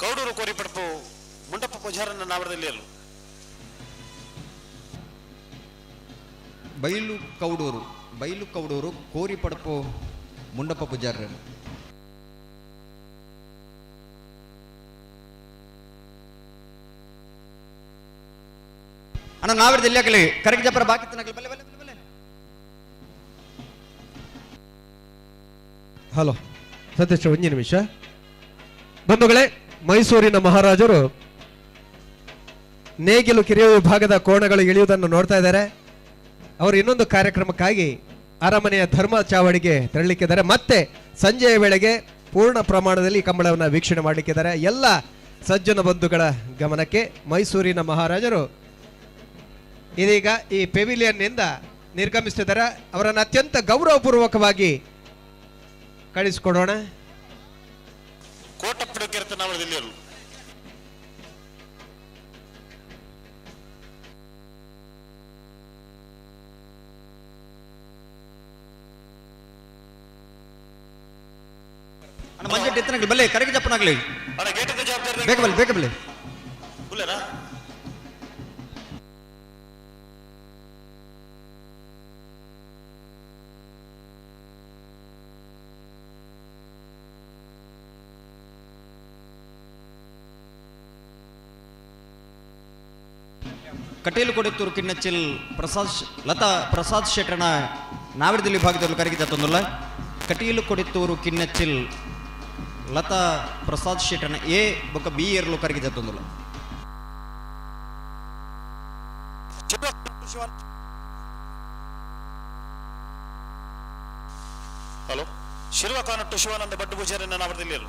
ಕೌಡೂರು ಕೋರಿಪಡಪು ಮುಂಡಪ್ಪ ಪೂಜಾರನ್ನ ನಾವರದಲ್ಲಿ. ಬೈಲು ಕೌಡೂರು, ಬೈಲು ಕೌಡೂರು ಕೋರಿಪಡಪು ಮುಂಡಪ್ಪ ಪೂಜಾರ. ಅಣ್ಣ ನಾವಿರ್ದು ಎಲ್ಲಿ ಹಾಕಲಿ ಕರಗಿ ಜಪ್ಪರ ಬಾಕಿ ತಿನ್ನಕಲಿ. ಬಲೆ ಬಲೆ ಬಲೆ. ಹಲೋ. ಸತೀಶ್, ಒಂದು ನಿಮಿಷ. ಬಂಧುಗಳೇ, ಮೈಸೂರಿನ ಮಹಾರಾಜರು ನೇಗಿಲು ಕಿರಿಯ ವಿಭಾಗದ ಕೋಣಗಳು ಇಳಿಯುವುದನ್ನು ನೋಡ್ತಾ ಇದ್ದಾರೆ. ಅವರು ಇನ್ನೊಂದು ಕಾರ್ಯಕ್ರಮಕ್ಕಾಗಿ ಅರಮನೆಯ ಧರ್ಮ ಚಾವಡಿಗೆ ತೆರಳಲಿಕ್ಕಿದ್ದಾರೆ. ಮತ್ತೆ ಸಂಜೆಯ ವೇಳೆಗೆ ಪೂರ್ಣ ಪ್ರಮಾಣದಲ್ಲಿ ಕಂಬಳವನ್ನು ವೀಕ್ಷಣೆ ಮಾಡಲಿಕ್ಕಿದ್ದಾರೆ. ಎಲ್ಲ ಸಜ್ಜನ ಬಂಧುಗಳ ಗಮನಕ್ಕೆ, ಮೈಸೂರಿನ ಮಹಾರಾಜರು ಇದೀಗ ಈ ಪೆವಿಲಿಯನ್ನಿಂದ ನಿರ್ಗಮಿಸುತ್ತಿದ್ದಾರೆ. ಅವರನ್ನು ಅತ್ಯಂತ ಗೌರವಪೂರ್ವಕವಾಗಿ ಕಳಿಸಿಕೊಡೋಣ. ಮಂಜೆಟ್ ಎತ್ತನಾಗ್ಲಿ ಬಲ್ಲೆ ಕರೆಗೆ ಜಪ್ಪನಾಗ್ಲಿ ಬೇಗ ಬಲ್ಲೆ, ಬೇಗ ಬಲ್ಲೆ. ಕಟೀಲು ಕೊಡೆತ್ತೂರು ಕಿನ್ನಚ್ಚಿಲ್ ಪ್ರಸಾದ್ ಲತಾ ಪ್ರಸಾದ್ ಶೆಟ್ಟಣ ನಾವಿಡದಲ್ಲಿ ವಿಭಾಗದಲ್ಲಿ ಕರಗಿದ ತೊಂದಲ್ಲ. ಕಟೀಲು ಕೊಡೆತ್ತೂರು ಕಿನ್ನಚ್ಚಿಲ್ ಲತಾ ಪ್ರಸಾದ್ ಶೆಟ್ಟಣ ಎ ಬೊಕ್ಕ ಬಿ ಎರ್ಲು ಕರಗಿದ ತೊಂದಲ್ಲ. ಹಲೋ, ಶಿರ್ವ ಕಾನಟ್ಟು ಶಿವಾನಂದ ಭಟ್ ಪೂಜಾರಿ ನಾವರದಲ್ಲಿ.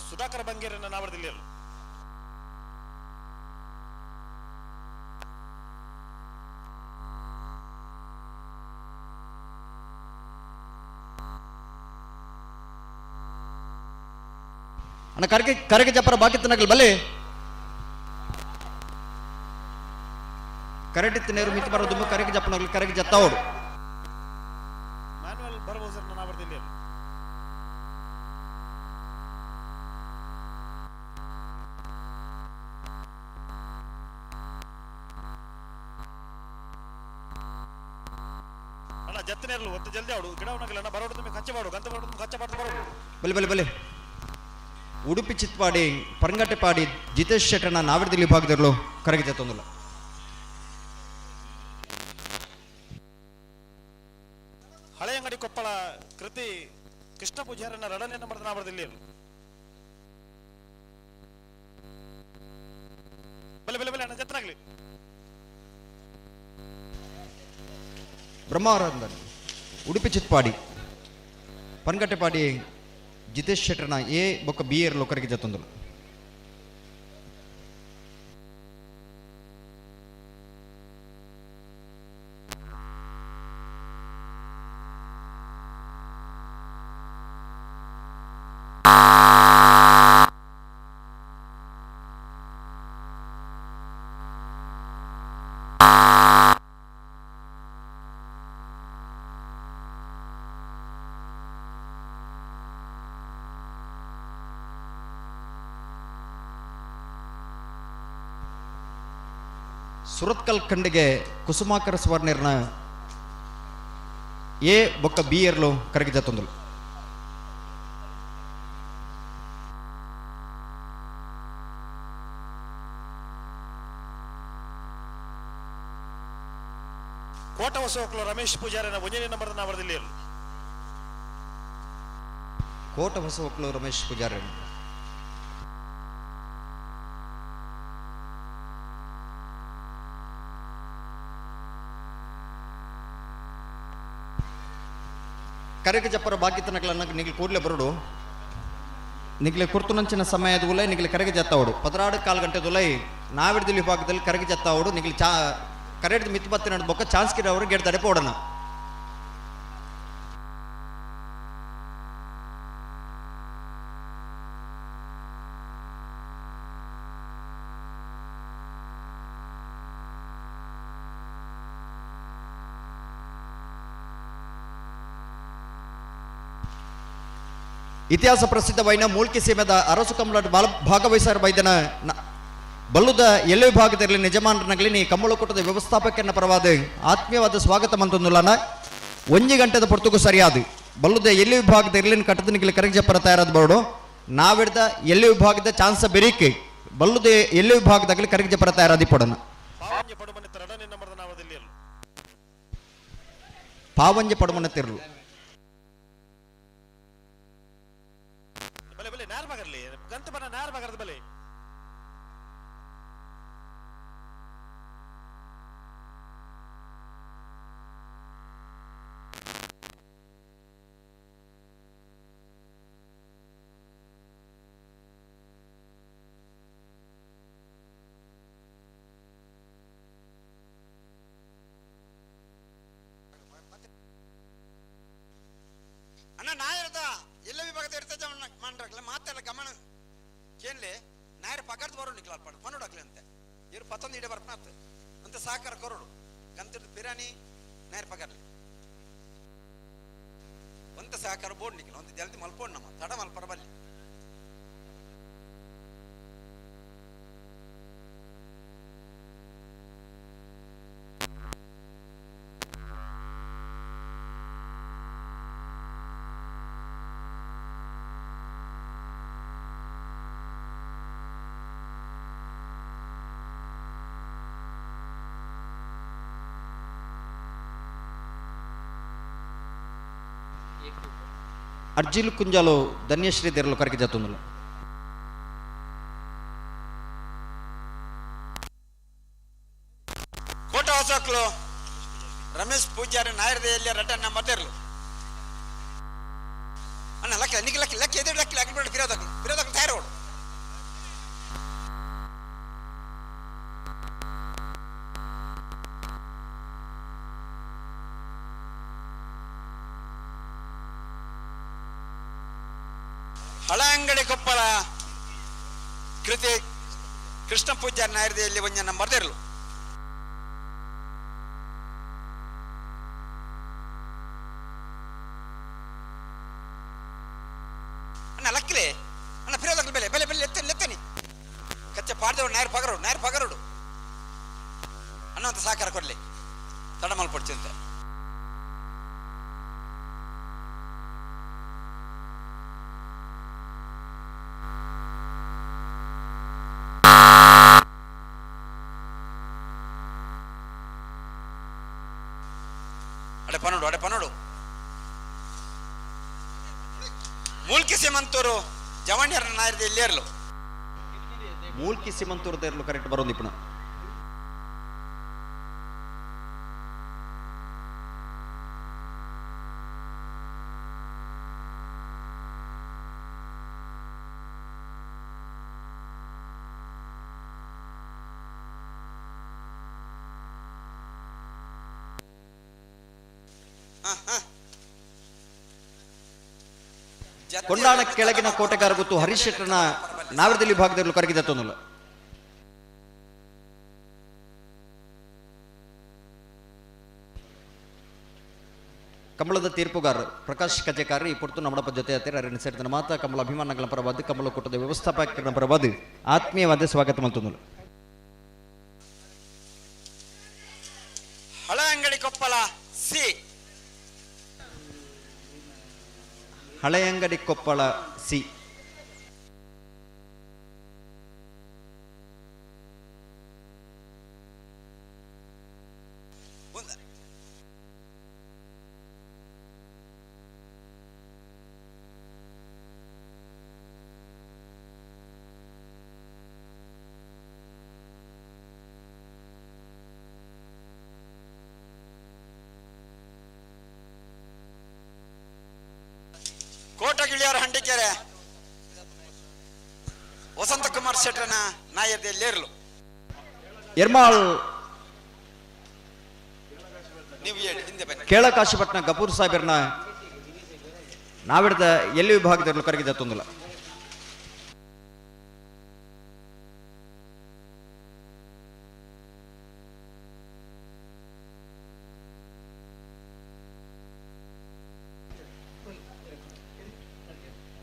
ಸುಧಾಕರ ಬಂಗೇರನ್ನ ನಾವರದಲ್ಲಿ. ಅಣ್ಣ ಕರಗೆ ಕರಗೆ ಜಪ್ಪರ ಬಾಕಿ ತನಕಲ್ ಬಲ್ಲೆ ಕರೆಟಿತ್ತು ನೇರು ಮಿತಿ ಬರೋದು ಕರಗೆ ಜಪ್ಪನಾಗ್ಲಿ ಕರಗೆ ಜತ್ತಾವಡು. ಮ್ಯಾನುವಲ್ ಬರ್ಬೋಸರ್ನ ನಾವರದಲ್ಲಿ. ಅಣ್ಣ ಜತ್ತನೇರ್ಲು ಒತ್ತು ಜಲ್ದಿ ಅವಡು ಗಿಡವನಾಗಲ್ಲ ಬರೋಡು ತುಂಬ ಕಚ್ಚಬಾಡು ಗಂತ ಬರೋಡು ತುಂಬ ಕಚ್ಚಬಾರ್ದು ಬರೋಡು. ಬಲೆ ಬಲೆ ಬಲೆ. ಉಡುಪಿ ಚಿತ್ಪಾಡಿ ಪರಂಗಟ್ಟೆಪಾಡಿ ಜಿತೇಶ್ ಶೆಟ್ಟಣ್ಣ ನಾವಿಡದಲ್ಲಿ ವಿಭಾಗದಲ್ಲೂ ಕರಗಿ ಜತ್ತೊಂದಿಲ್ಲ. ಹಳೆಯಂಗಡಿ ಕೊಪ್ಪಳ ಕೃತಿ ಕೃಷ್ಣ ಪೂಜಾರನ್ನ ಎರಡನೇ ನಂಬರ್ ನಾವರದಲ್ಲಿ. ಬಲೆ ಬಲೆ ಬಲೆ ಅಣ್ಣ ಜತ್ತನಾಗ್ಲಿ. ಬ್ರಹ್ಮಾವರಂದ ಉಡುಪಿ ಚಿತ್ಪಾಡಿ ಪನ್ಗಟ್ಟೆಪಾಡಿ ಜಿತೇಶ್ ಶೆಟ್ಟರ್ನ ಎ ಬೊಕ್ಕ ಬಿ ಎರ್ ಲೋಕರಿಗೆ ಜತ್ತೊಂದಲು. ಸುರತ್ಕಲ್ ಖಂಡಿಗೆ ಕುಸುಮಾಕರ ಸ್ವರ್ಣರ್ನ ಎ ಬೊಕ್ಕ ಬಿ ಎರ್ಲು ಕರಗಿದ ತೊಂದಲು. ಕೋಟ ಹೊಸೋಕ್ಲು ರಮೇಶ್ ಪೂಜಾರಿನ ಒಂದನೇ ನಂಬರ್ ನಾವರದಲ್ಲಿ. ಕೋಟ ಹೊಸೋಕ್ಲು ರಮೇಶ್ ಪೂಜಾರಿ. ಕರೆಗೆ ಜಪ್ಪರ ಬಾಕಿ ತನಕಲನ್ನ ನಿಗ್ಲು ಕೂಡಲೇ ಬರೋಡು. ನಿಗ್ಲೆ ಕುರ್ತುನಂಚಿನ ಸಮಯದ ಉಲೈ ನಿಗ್ಲೆ ಕರೆಗೆ ಜತ್ತಾವಡು 16.15 ಗಂಟೆ ದುಲೈ ನಾವಿಡ್ದಲ್ಲಿ ವಿಭಾಗದಲ್ಲಿ ಕರೆಗೆ ಜತ್ತಾವಡು ನಿಗ್ಲು ಚಾ ಕರೆಡ್ದು ಮಿತ್ ಬತ್ತಿ ನಡ್ ಬೊಕ್ಕ ಚಾನ್ಸ್ ಕಿರ ಅವರು ಗೇಟ್ ತಡೆಪೋಡಣ. ಇತಿಹಾಸ ಪ್ರಸಿದ್ಧವಾಯಿನ ಮೂಲ್ಕಿ ಸೀಮೆದ ಅರಸು ಕಂಬಳಡ್ ಭಾಗವಹಿಸಾರ ಬೈದನ ಬಲ್ಲುದ ಎಲ್ಲೆ ವಿಭಾಗದಲ್ಲಿ ನಿಜಮಾನನಗಲಿ ನೀ ಕಂಬಳಕೂಟದ ವ್ಯವಸ್ಥಾಪಕನ ಪರವಾದ ಆತ್ಮೀಯವಾದ ಸ್ವಾಗತ ಮಂತೊಂದುಲಾನ ಒಂಜಿ ಗಂಟೆದ ಪೊರ್ತುಗು ಸರಿಯಾದ ಬಲ್ಲುದ ಎಲ್ಲಿ ವಿಭಾಗದ ಇರ್ಲಿನ ಕಟ್ಟದನಿಗೆ ಕರಗಜಪ್ಪರ ತಯಾರಾದ ಬೋರ್ಡು ನಾವಿಡ್ದ ಎಲ್ಲಿ ವಿಭಾಗದ ಚಾನ್ಸ ಬೆರೀಕೆ ಬಲ್ಲುದ ಎಲ್ಲಿ ವಿಭಾಗದಾಗಲಿ ಕರಗಜಪ್ಪರ ತಯಾರಾದಿ ಪಡೋಣ. ಪಾವಂಜೆ ಪಡುಮನ ತಿರುಳು ಬಲೆ ಬಲೆ ನಾರ್ ಬಗರ್ಲಿ ಗಂತ ಬನ ನಾರ್ ಬಗರ್ದ ಬಲೆ ಅಣ್ಣ ನಾಯರದ ಎಲ್ಲ ವಿಭಾಗದ ಇರ್ತದೆ ಮಾಡ್ರಕ್ಲ ಮಾತೆಲ್ಲ ಗಮನ ಕೇನ್ಲೆ ನಾಯರ ಪಗಾರ್ದು ಬರೋ ನಿಕ್ಲ ಅಲ್ಪ ಪನ್ನೋಡಕ್ಲೆ ಅಂತೆ ಇವ್ರು ಪತ್ತೊಂದು ಇಡೆ ಬರ್ಪನಾತ್ ಅಂತ ಸಾಕಾರ ಕೊರಡು ಗಂತಿರ್ದು ಪಿರಾಣಿ ನಾಯರ ಪಗಾರ್ಲಿ ಒಂತ ಸಹಕಾರ ಬೋರ್ಡ್ ನಿಕ್ಲ ಒಂದು ಜಲ್ದಿ ಮಲ್ಪೋಡ್ ನಮ್ಮ ತಡ ಮಲ್ಪರ ಬಲ್ಲಿ ಅರ್ಜಿಲು ಕುಂಜಾಲು ಧನ್ಯಶ್ರೀ ದೇರಲು ಕರಗಿ ಜತ್ತೊಂದುಲು. ಕೋಟ ಹೊಸಕ್ಲು ರಮೇಶ್ ಪೂಜಾರಿ ನಾಯರದೆಯಲ್ಲಿ ರಡ್ಡನ್ನ ಮದ್ದೆರ್ಲು ಅಣ್ಣ ಲಕ್ಕ ನಿಕ್ಕ ಲಕ್ಕಿ ಲಕ್ಕಿ ಎದುರು ಲಕ್ಕಿ ಲಕ್ಕಿ ಬೇಡ ಫಿರೋದಕ್ಲು ಫಿರೋದಕ್ಲು ತಯಾರೋಡು ಹಳಂಗಡಿ ಕೊಪ್ಪಳ ಕೃತಿ ಕೃಷ್ಣ ಪೂಜಾರಿ ನಾಯರದೆಯಲ್ಲಿ ಒಂಜ ನಂಬರ್ ತೆರಲು ಅಣ್ಣ ಲಕ್ಕಿಲೆ ಅಣ್ಣ ಫಿರೋದಕ್ಲು ಬೆಲೆ ಬೆಲೆ ಬೆಲೆ ಎತ್ತನಿ ಎತ್ತನಿ ಕಚ್ಚ ಪಾಡ್ದವರು ನಾಯರ್ ಪಗರೋಡು ನಾಯರ್ ಪಗರೋಡು ಅಣ್ಣ ಅಂತ ಸಹಕಾರ ಕೊಡ್ಲಿ ತಡ ಮಲ್ಪಡ್ಚಂತೆ ಅಡೆ ಪನ್ನೋಡು ಅಡೆ ಪನ್ನೋಡು ಮೂಲ್ಕಿ ಸೀಮಂತೂರು ಜವಣ್ಯರ ನಾಯರದ ಇಲ್ಲೇರ್ಲು ಮೂಲ್ಕಿ ಸೀಮಂತೂರು ದೇರ್ಲು ಕರೆಕ್ಟ್ ಬರೋದು ಇಪ್ಪಣ. ಕೊಂಡಾಣ ಕೆಳಗಿನ ಕೋಟೆಗಾರ ಗೊತ್ತು ಹರೀಶ್ ಶೆಟ್ಟರ್ನ ನಾವರದಲ್ಲಿ ವಿಭಾಗದಲ್ಲಿ ಕರಗಿದ ತೊಂದಲ್ಲ. ಕಮಲದ ತೀರ್ಪುಗಾರರು ಪ್ರಕಾಶ್ ಕಜೆಕಾರಿ ಈ ಪುರ್ತು ನಮ್ಮಡಪ್ಪ ಜೊತೆ ಹತ್ತಿರ ಅರಣ್ಯ ಸೇರಿದ ಮಾತಾ ಕಮಲ ಅಭಿಮಾನಗಳ ಪರವಾದ ಕಮಲ ಕೂಟದ ವ್ಯವಸ್ಥಾಪಕರ ಪರವಾದ ಆತ್ಮೀಯವಾದ ಸ್ವಾಗತ ಮಲ್ತೊಂದಲು. ಹಳಂಗಡಿ ಕೊಪ್ಪಳ ಸಿ ಹಳೆಯಂಗಡಿ ಕೊಪ್ಪಳ ಸಿ ಕೋಟಗಿಳಿಯರ ಹಂಡಿಕೆರೆ ವಸಂತ ಕುಮಾರ್ ಶೆಟ್ಟರನ ನಾಯರ್ದೇರ್ಲು ಎರ್ಮಾಳ್ ನೀವು ಹೇಳಿ ಹಿಂದೆ ಬನ್ನಿ. ಕೇಳಕಾಶಿಪಟ್ನ ಗಪೂರ್ ಸಾಹೇಬರ್ನ ನಾವಿಡ್ದ ಎಲ್ಲಿ ವಿಭಾಗದಲ್ಲಿ ಕರಗಿದ ತೊಂದಲ.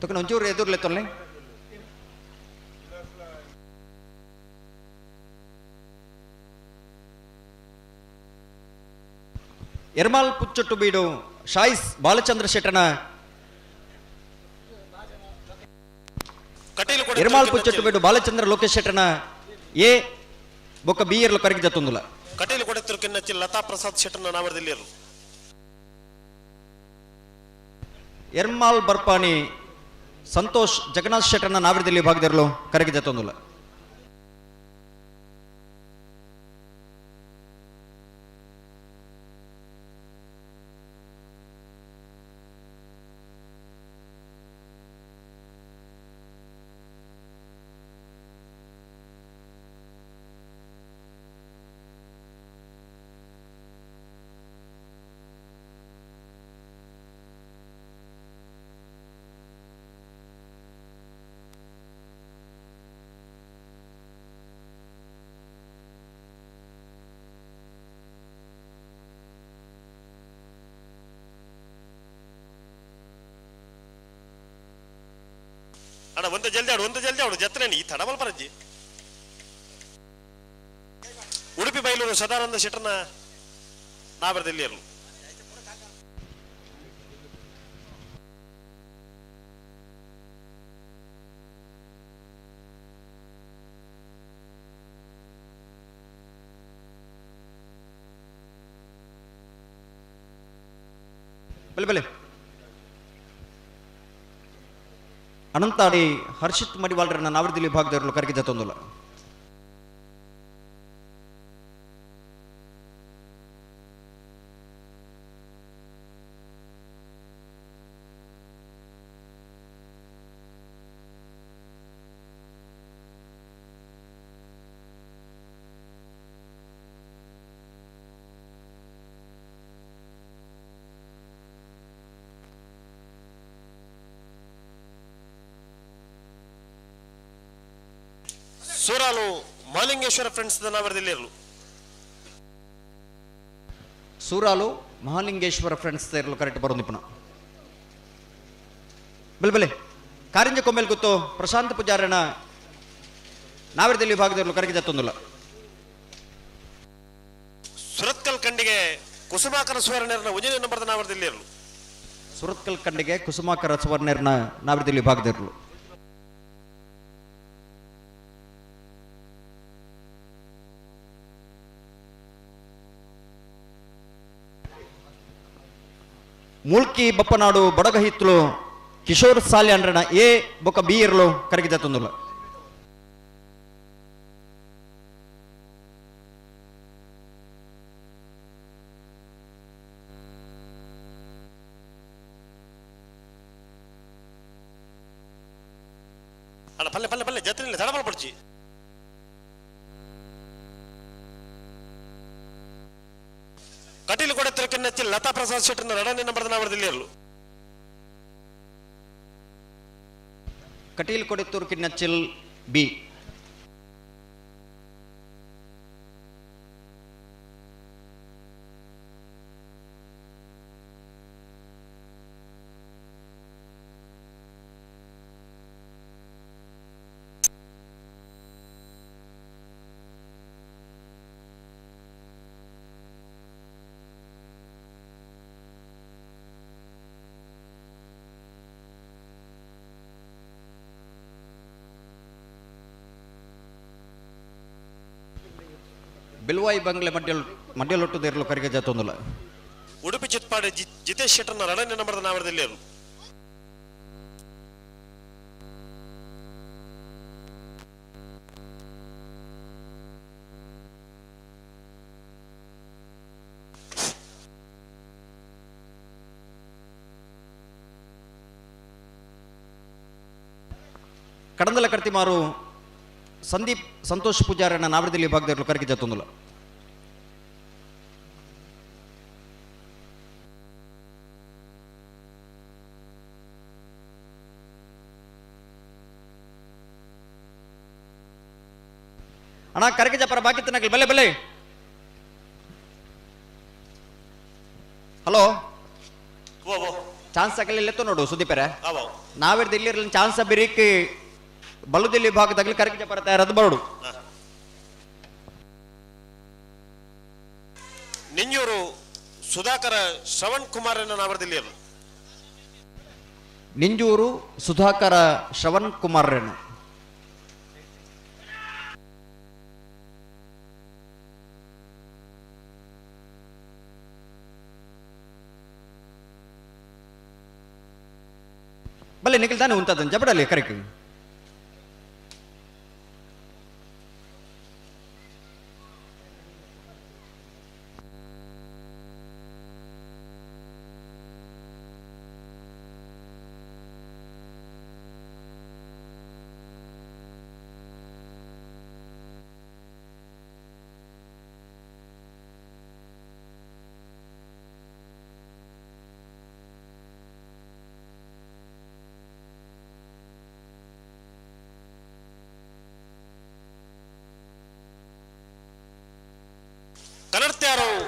ತಕ್ಕ ಒಂಚೂರು ಎದುರ್ಲೆ ತೊಲ್ಲೆ. ಎರ್ಮಾಲ್ ಪುಚ್ಚೊಟ್ಟು ಬೀಡು ಶಾಯಿಸ್ ಬಾಲಚಂದ್ರ ಶೆಟ್ಟನ ಎರ್ಮಾಲ್ ಪುಚ್ಚೊಟ್ಟು ಬೀಡು ಬಾಲಚಂದ್ರ ಲೋಕೇಶ್ ಶೆಟ್ಟನ ಎ ಬೊಕ್ಕ ಬಿ ಎರ್ಲು ಕರಗಿ ಜತ್ತೊಂದುಲ. ಕಟೀಲು ಕೊಡೆತ್ತೂರು ಕಿನ್ನಚ್ಚಿ ಲತಾ ಪ್ರಸಾದ್ ಶೆಟ್ಟನ ನಾಮರದಿಲ್ಲಿಯರು. ಎರ್ಮಾಲ್ ಬರ್ಪಾನಿ ಸಂತೋಷ್ ಜಗನ್ನಾಥ್ ಶೆಟ್ಟನ ನಾವರದಲ್ಲಿ ಭಾಗದಿರಲು ಕರಗಿ ಜತ್ತೊಂದುಲ. ಅಣ್ಣ ಒಂದು ಜಲ್ದಿ ಆಡು, ಒಂದು ಜಲ್ದಿ ಆಡು, ಜತ್ರೇನಿ ಈ ತಡಮಲ್ ಪರಜ್ಜಿ. ಉಡುಪಿ ಬೈಲೂರು ಸದಾನಂದ ಶೆಟ್ಟರ್ನ ನಾಬರದಲ್ಲಿ ಇರಲು. ಬಲೆ ಬಲೆ ಅನಂತಾಡಿ ಹರ್ಷಿತ್ ಮಡಿವಾಳ್ರನ್ನ ನಾವರದಿಲ್ಲಿ ಭಾಗದವರು ಕರಗಿ ಜತ್ತೊಂದುಲ್ಲ. ಸೂರಾಲು ಮಹಾಲಿಂಗೇಶ್ವರ ಫ್ರೆಂಡ್ಸ್ ನಾವರದಲ್ಲಿ ಇರಲು. ಸೂರಾಲು ಮಹಾಲಿಂಗೇಶ್ವರ ಫ್ರೆಂಡ್ಸ್ ಇರಲು ಕರೆಕ್ಟ್ ಬರೋ ನಿಪುಣ. ಬೆಲೆ ಬೆಲೆ ಕಾರಿಂಜ ಕೊಮ್ಮೆಲ್ ಗೊತ್ತು ಪ್ರಶಾಂತ್ ಪೂಜಾರನ ನಾವರದಲ್ಲಿ ಭಾಗದವರು ಕರಗಿ ಜತ್ತೊಂದುಲ್ಲ. ಸುರತ್ಕಲ್ ಕಂಡಿಗೆ ಕುಸುಮಾಕರ ಸುವರ್ಣರ್ನ ಉಜಿರೆ ನಂಬರ್ದ ನಾವರದಲ್ಲಿ ಇರಲು. ಸುರತ್ಕಲ್ ಕಂಡಿಗೆ ಕುಸುಮಾಕರ ಸುವರ್ಣರ್ನ ನಾವರದಲ್ಲಿ ಭಾಗದಿರಲು. ಮೂಲ್ಕಿ ಬಪ್ಪನಾಡು ಬಡಗಹಿತ್ಲು ಕಿಶೋರ್ ಸಾಲ್ಯಾಂಡ್ರನ ಎ ಬೊಕ್ಕ ಬಿ ಇರಲು ಕರಗಿದ ತೊಂದುಲ್ಲ. ಅಣ್ಣ ಪಲ್ಲೆ ಪಲ್ಲೆ ಪಲ್ಲೆ ಜತ್ರಿಲ್ಲ ತಡಮಲ್ ಪಡ್ಚಿ. ಕಟೀಲು ಕೊಡೆತ್ತರು ಕೆನ್ನಚ್ಚಿ ಲತಾ ಪ್ರಸಾದ್ ಶೆಟ್ಟರ್ನ ಎರಡನೇ ನಂಬರ್ದ ನಾವರದಲ್ಲಿ ಇರಲು. ಕಟೀಲ್ ಕೊಡೆತ್ತೂರು ಕಿನ್ನಚ್ಚಿಲ್ ಬಿ. ಬಿಲ್ವಾಯಿ ಬಂಗ್ಲೆ ಮಡ್ಯಲ್ ಮಡ್ಯಲೊಟ್ಟು ಕರಿಗೆ ಜಾತೊಂದುಲ್ಲ. ಉಡುಪಿ ಚಿತ್ಪಾಡಿ ಜಿತೇಶ್ ಶೆಟ್ಟರ್ನ ಎರಡನೇ ನಂಬರ್ದ ನಾವರದಲ್ಲಿ ಇರಲು. ಕಡಂದಲ ಕರ್ತಿಮಾರು ಸಂದೀಪ್ ಸಂತೋಷ್ ಪೂಜಾರನ್ನ ನಾವರದಲ್ಲಿ ಭಾಗದವರು ಕರಿಗೆ ಜಾತೊಂದುಲ್ಲ. ಅಣ್ಣ ಕರಗಿ ಜಪರ ಬಾಕಿ ತಿನ್ನಕಲ್ ಬಲೆ ಬಲೆ. ಹಲೋ ಓ ಓ ಚಾನ್ಸ್ ಆಗಲಿಲ್ಲ ನೋಡು ಸುದೀಪರೆ. ನಾವಿರ್ದು ಇಲ್ಲಿ ಚಾನ್ಸ್ ಬಿರಿಕ್ ಬಲುದಿಲ್ಲಿ ಭಾಗದಾಗಲಿ ಕರಗಿಜ ಬರ್ತಾ ಇರೋದು ಬರೋಡು. ನಿಂಜೂರು ಸುಧಾಕರ ಶ್ರವಣ್ ಕುಮಾರ್ ನಾವರ್ದಿಲ್ಲಿ. ನಿಂಜೂರು ಸುಧಾಕರ ಶ್ರವಣ್ ಕುಮಾರ್ ರೇಣು. ಬಲ್ಲೆ ನಿಖಿಲ್ ತಾನೆ ಉಂಟದನ್ ಜಬಡಲಿ ಕರೆಕ್ಟ್.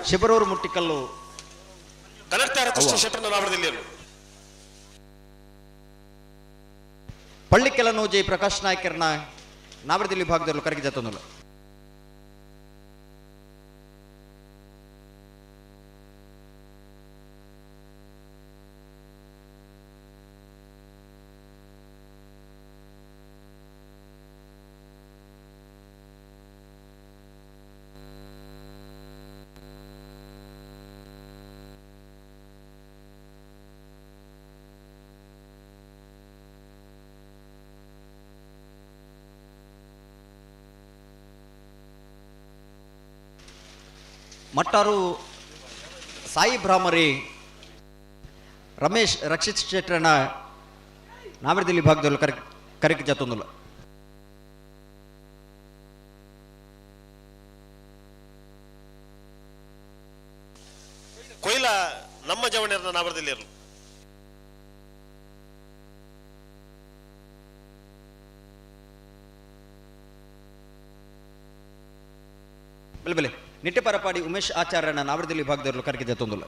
ಶಿಬರೂರು ಮುಟ್ಟಿಕಲ್ಲು ಕನ್ನಡತ್ಯಾರು ಕೃಷ್ಣ ಶೆಟ್ಟರ್ನ ನಾವರದಿಲ್ಲಿ. ಪಳ್ಳಿಕೆಲನು ಜೈ ಪ್ರಕಾಶ್ ನಾಯ್ಕರ್ನ ನಾವರದಿಲ್ಲಿ ಭಾಗದಲ್ಲಿ ಕರಗಿ ಜತೊಂದುಲ್ಲ. ಮಟ್ಟಾರು ಸಾಯಿ ಭ್ರಾಮರಿ ರಮೇಶ್ ರಕ್ಷಿತ್ ಶೆಟ್ಟರನ ನಾವರದಿಲ್ಲಿ ಭಾಗದಲ್ಲಿ ಕರೆಕ್ ಜತೊಂದುಲ್ಲ. ಕೊಯ್ಲ ನಮ್ಮ ಜವಣಿಯರನ್ನ ನಾವರದಿಲ್ಲಿ. ಬಲೆ ಬಲೆ ನಿಟ್ಟೆಪರಪಾಡಿ ಉಮೇಶ್ ಆಚಾರ್ಯನ ನಾವರದಿಲ್ಲಿ ಭಾಗದವರು ಕರೆಗೆ ಜತೊಂದುಲ್ಲ.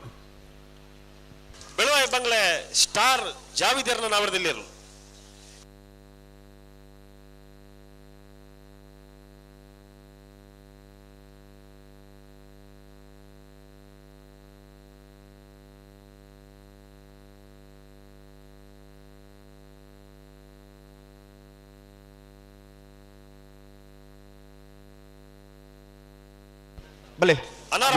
Belvai bungalow star ಜಾವಿದರ್ನ ನಾವರದಿಲ್ಲಿ. ಬಲೆ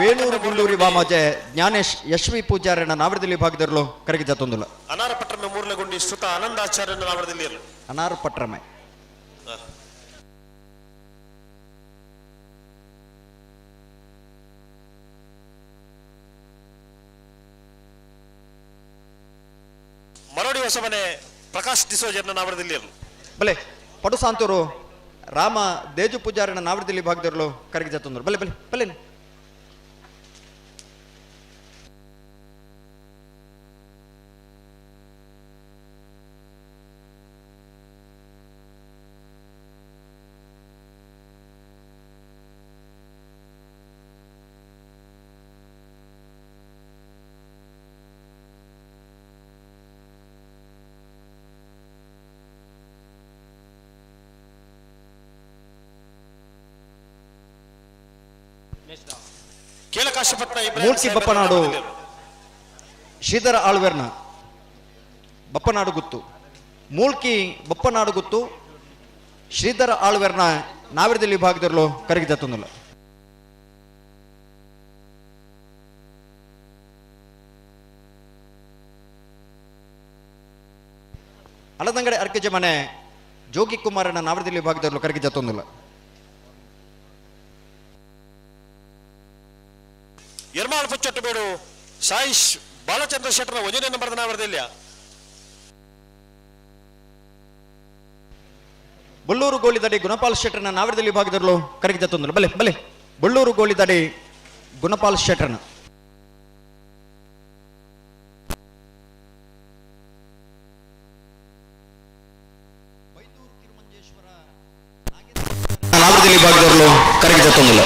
ವೇಣೂರು ಗುಂಡೂರಿ ವಾಮಾಜೆ ಜ್ಞಾನೇಶ್ ಯಶ್ವಿ ಪೂಜಾರನ ನಾವರದಿಲ್ಲಿ ಭಾಗದವರು ಕರೆಗೆ ಜತೊಂದುಲ್ಲ. ಅನಾರ ಪಟ್ರಮೆ ಮೂರ್ಲಗುಂಡಿ ಶ್ರುತ ಆನಂದಾಚಾರ್ಯನ ನಾವರದಿಲ್ಲಿ. ಅನಾರ ಪಟ್ರಮೆ. ಮರೋಡಿ ಹೊಸಮನೆ ಪ್ರಕಾಶ್ ಡಿಸೋಜರ್ನ ನಾವರದಿಲ್ಲಿ. ಬಲೆ ಪಡುಸಾಂತೂರು ರಾಮ ದೇಜು ಪೂಜಾರನ ನಾವರದಿಲ್ಲಿ ಭಾಗದವರು ಕರೆಗೆ ಜತೊಂದರು. ಬಲೆ ಬಲೆ ಬಲೆ ಮೂಲ್ಕಿ ಬಪ್ಪನಾಡು ಶ್ರೀಧರ ಆಳ್ವೆರ್ನ ಬಪ್ಪನಾಡು ಗುತ್ತು. ಮೂಲ್ಕಿ ಬಪ್ಪನಾಡು ಗುತ್ತು ಶ್ರೀಧರ ಆಳ್ವೆರ್ನ ನಾವಿರದಲ್ಲಿ ಭಾಗದಲ್ಲೂ ಕರಗಿದ ತೊಂದಲ್ಲ. ಅಲದಂಗಡೆ ಅರ್ಕಜ ಮನೆ ಜೋಗಿ ಕುಮಾರನ ನಾವರದಲ್ಲಿ ಭಾಗದಲ್ಲೂ ಕರಗಿದ ತೊಂದಲ್ಲ. ಎರ್ಮಾಳ್ ಪುಚ್ಚಟ್ಟು ಬೇಡು ಸಾಯಿಶ್ ಬಾಲಚಂದ್ರ ಶೆಟ್ಟರ ಒಂದನೇ ನಂಬರ್ ನಾವರದಿಲ್ಲ. ಬಳ್ಳೂರು ಗೋಲಿದಡಿ ಗುಣಪಾಲ್ ಶೆಟ್ಟರ್ನ ನಾವರದಲ್ಲಿ ಭಾಗದಲ್ಲೂ ಕರಗಿದ ತೊಂದಲ್ಲ. ಬಲೆ ಬಲೆ ಬಳ್ಳೂರು ಗೋಲಿದಡಿ ಗುಣಪಾಲ್ ಶೆಟ್ಟರ್ನ ನಾವರದಲ್ಲಿ ಭಾಗದಲ್ಲೂ ಕರಗಿದ ತೊಂದಲ್ಲ.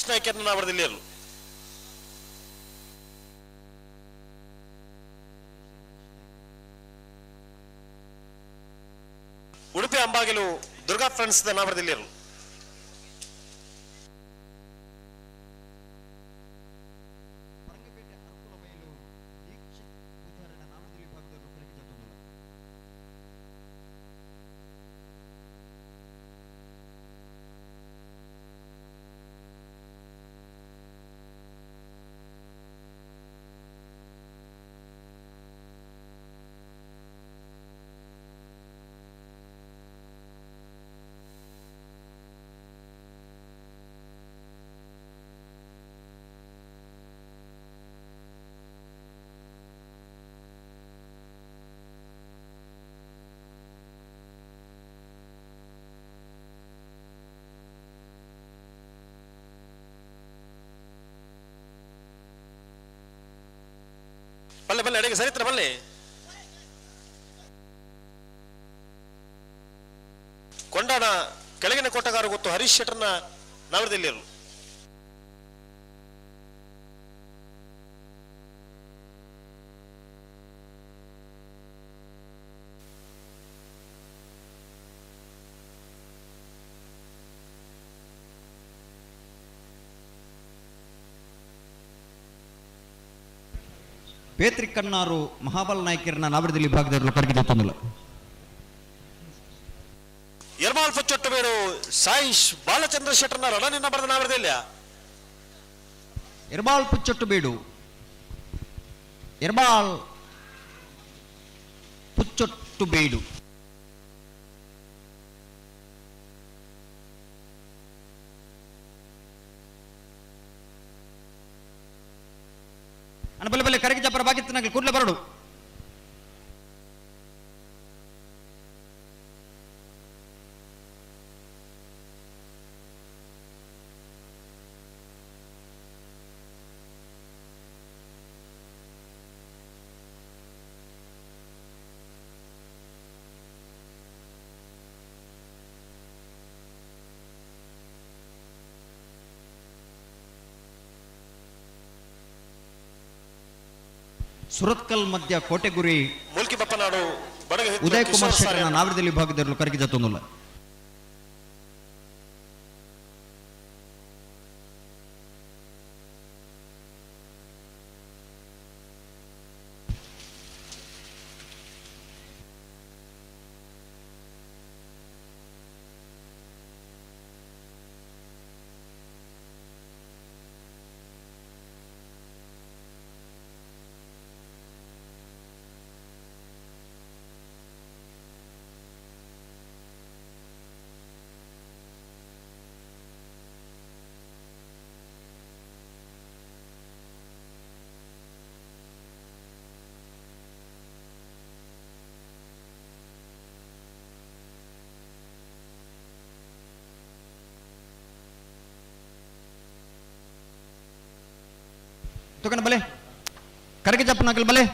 ಹರೀಶ್ ನಾಯ್ಕರ್ನ ನಾವರದಿಲ್ಲಿಯರು. ಉಡುಪಿ ಅಂಬಾಗಿಲು ದುರ್ಗಾ ಫ್ರೆಂಡ್ಸ್ ನಾವರದಿಲ್ಲಿಯರು. ಬಲ್ಲೆ ಬಲ್ಲೆ ಅಡಿಗೆ ಸರಿತ್ರ ಬಲ್ಲೆ. ಕೊಂಡಾಣ ಕೆಳಗಿನ ಕೋಟಗಾರ ಗೊತ್ತು ಹರೀಶ್ ಶೆಟ್ಟರ್ನ ನವರದಿಲ್ಲಿಯರು. ಪೇತ್ರಿಕಣ್ಣಾರು ಮಹಾಬಲ ನಾಯ್ಕರನ್ನ ನಾವರದಲ್ಲಿ ವಿಭಾಗದಲ್ಲಿ ಕರಗಿ ತಂದಿಲ್ಲ. ಯರ್ಮಾಲ್ ಪುಚ್ಚೊಟ್ಟಬೇಡು ಸಾಯಿಶ್ ಬಾಲಚಂದ್ರ ಶೆಟ್ಟರ್ನ ರಡನಿನ ಬರೆದ ನಾವರದಿಲ್ಲ. ಎರ್ಬಾಲ್ ಪುಚ್ಚೊಟ್ಟು ಬೇಡು ಎರ್ಬಾಲ್ ಪುಚ್ಚೊಟ್ಟು ಬೇಡು. ಅಣ್ಣ ಬಲ್ಲೆ ಬಲ್ಲೆ ಕರಗಿ ಜಪ್ಪರ ಬಾಗಿತ್ತು ಕೂಡಲೇ ಬರಡು. ಸುರತ್ಕಲ್ ಮಧ್ಯ ಕೋಟೆಗುರಿ ಮುಲ್ಕಿ ಬಪ್ಪನಾಡು ಉದಯ್ ಕುಮಾರ್ ಶೆಟ್ಟರ್ನ ನಾವರದಲ್ಲಿ ವಿಭಾಗದಲ್ಲಿ ಕರಗಿ ಜತ್ತೊಂದಿಲ್ಲ. ತುಕನ ಬಲೆ ಕರಗಿ ಜಪ್ಪನಾಕಲ್ ಬಲೆ.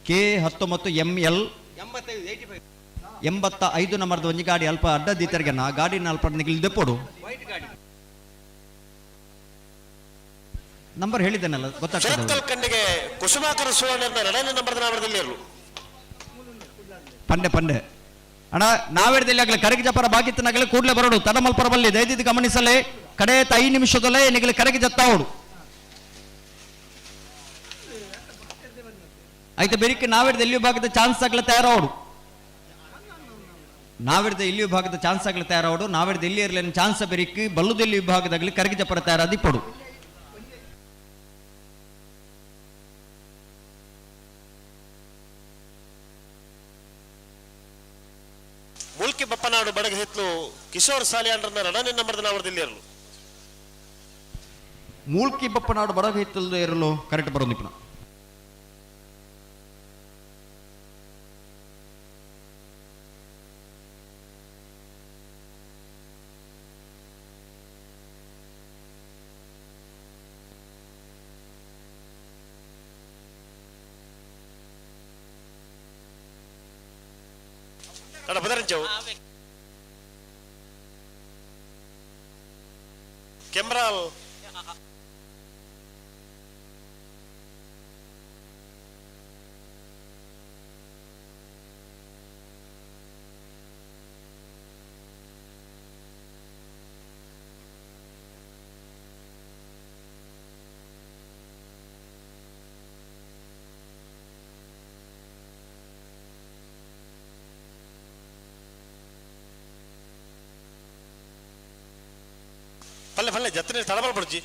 ಕೆ 19 ML 85 ನಂಬರ್ದ ಒಂಜಿ ಗಾಡಿ ಅಲ್ಪ ಅಡ್ಡ ದೀತರ್ಗೆನ ಗಾಡಿನ ಅಲ್ಪ ನಿಗಲಿದೆ ಪೋಡು ನಂಬರ್ ಹೇಳಿದ್ದೇನಲ್ಲ ಗೊತ್ತಾಗ್ತದೆ. ಕಣ್ಣಿಗೆ ಕುಸುಮಾಕರ ಸುವರ್ಣ ಎರಡನೇ ನಂಬರ್ದ ನಾವರದಿಲ್ಲಿಯರು. ಪಂಡೆ ಪಂಡೆ ಅಣ್ಣ ನಾವೇಡ್ದಲ್ಲಿ ಆಗಲಿ ಕರಗಿ ಜಪರ ಬಾಗಿತ್ತನಾಗಲಿ ಕೂಡಲೇ ಬರೋಡು ತಡಮಲ್ಪರ ಬಲ್ಲಿ ದಯದಿದ್ದು ಗಮನಿಸಲೇ ಕಡೆ 5 ನಿಮಿಷದಲ್ಲೇ ನಿಗಲಿ ಕರಗಿ ಜತ್ತಾವಡು. ಆಯ್ತು ಬೆರಿಕೆ ನಾವೇಡ್ದ ಎಲ್ಲಿ ವಿಭಾಗದ ಚಾನ್ಸ್ ಆಗಲಿ ತಯಾರಾವಡು. ನಾವಿಡ್ದ ಇಲ್ಲಿ ವಿಭಾಗದ ಚಾನ್ಸ್ ಆಗಲಿ ತಯಾರಾವಡು. ನಾವಿಡ್ದ ಎಲ್ಲಿ ಇರಲಿ ಚಾನ್ಸ್ ಬೆರಿಕೆ ಬಲ್ಲುದೆಲ್ಲಿ ವಿಭಾಗದಾಗಲಿ ಕರಗಿ ಜಪರ ತಯಾರಾದಿ ಪಡು. ಬಪ್ಪನಾಡು ಬಡಗ ಹಿತ್ಲು ಕಿಶೋರ್ ಸಾಲಿಯಾಂಡ್ರನ್ನ ರಡನೆ ನಂಬರ್ದ ನಾವರ್ದಿಲ್ಲಿರಲು. ಮೂಲ್ಕಿ ಬಪ್ಪನಾಡು ಬಡಗ ಹಿತ್ತಲ್ದ ಇರಲು ಕರೆಕ್ಟ್ ಬರೋದು ನಿಪುಣ. ಅಣ್ಣ ಬದರಂಚವು ಕೆಮ್ರಾಲ್ ಪಲ್ಲೆ ಪಲ್ಲೆ ಜತ್ರೆ ತಡಬಲ್ ಬಡ್ಜಿ.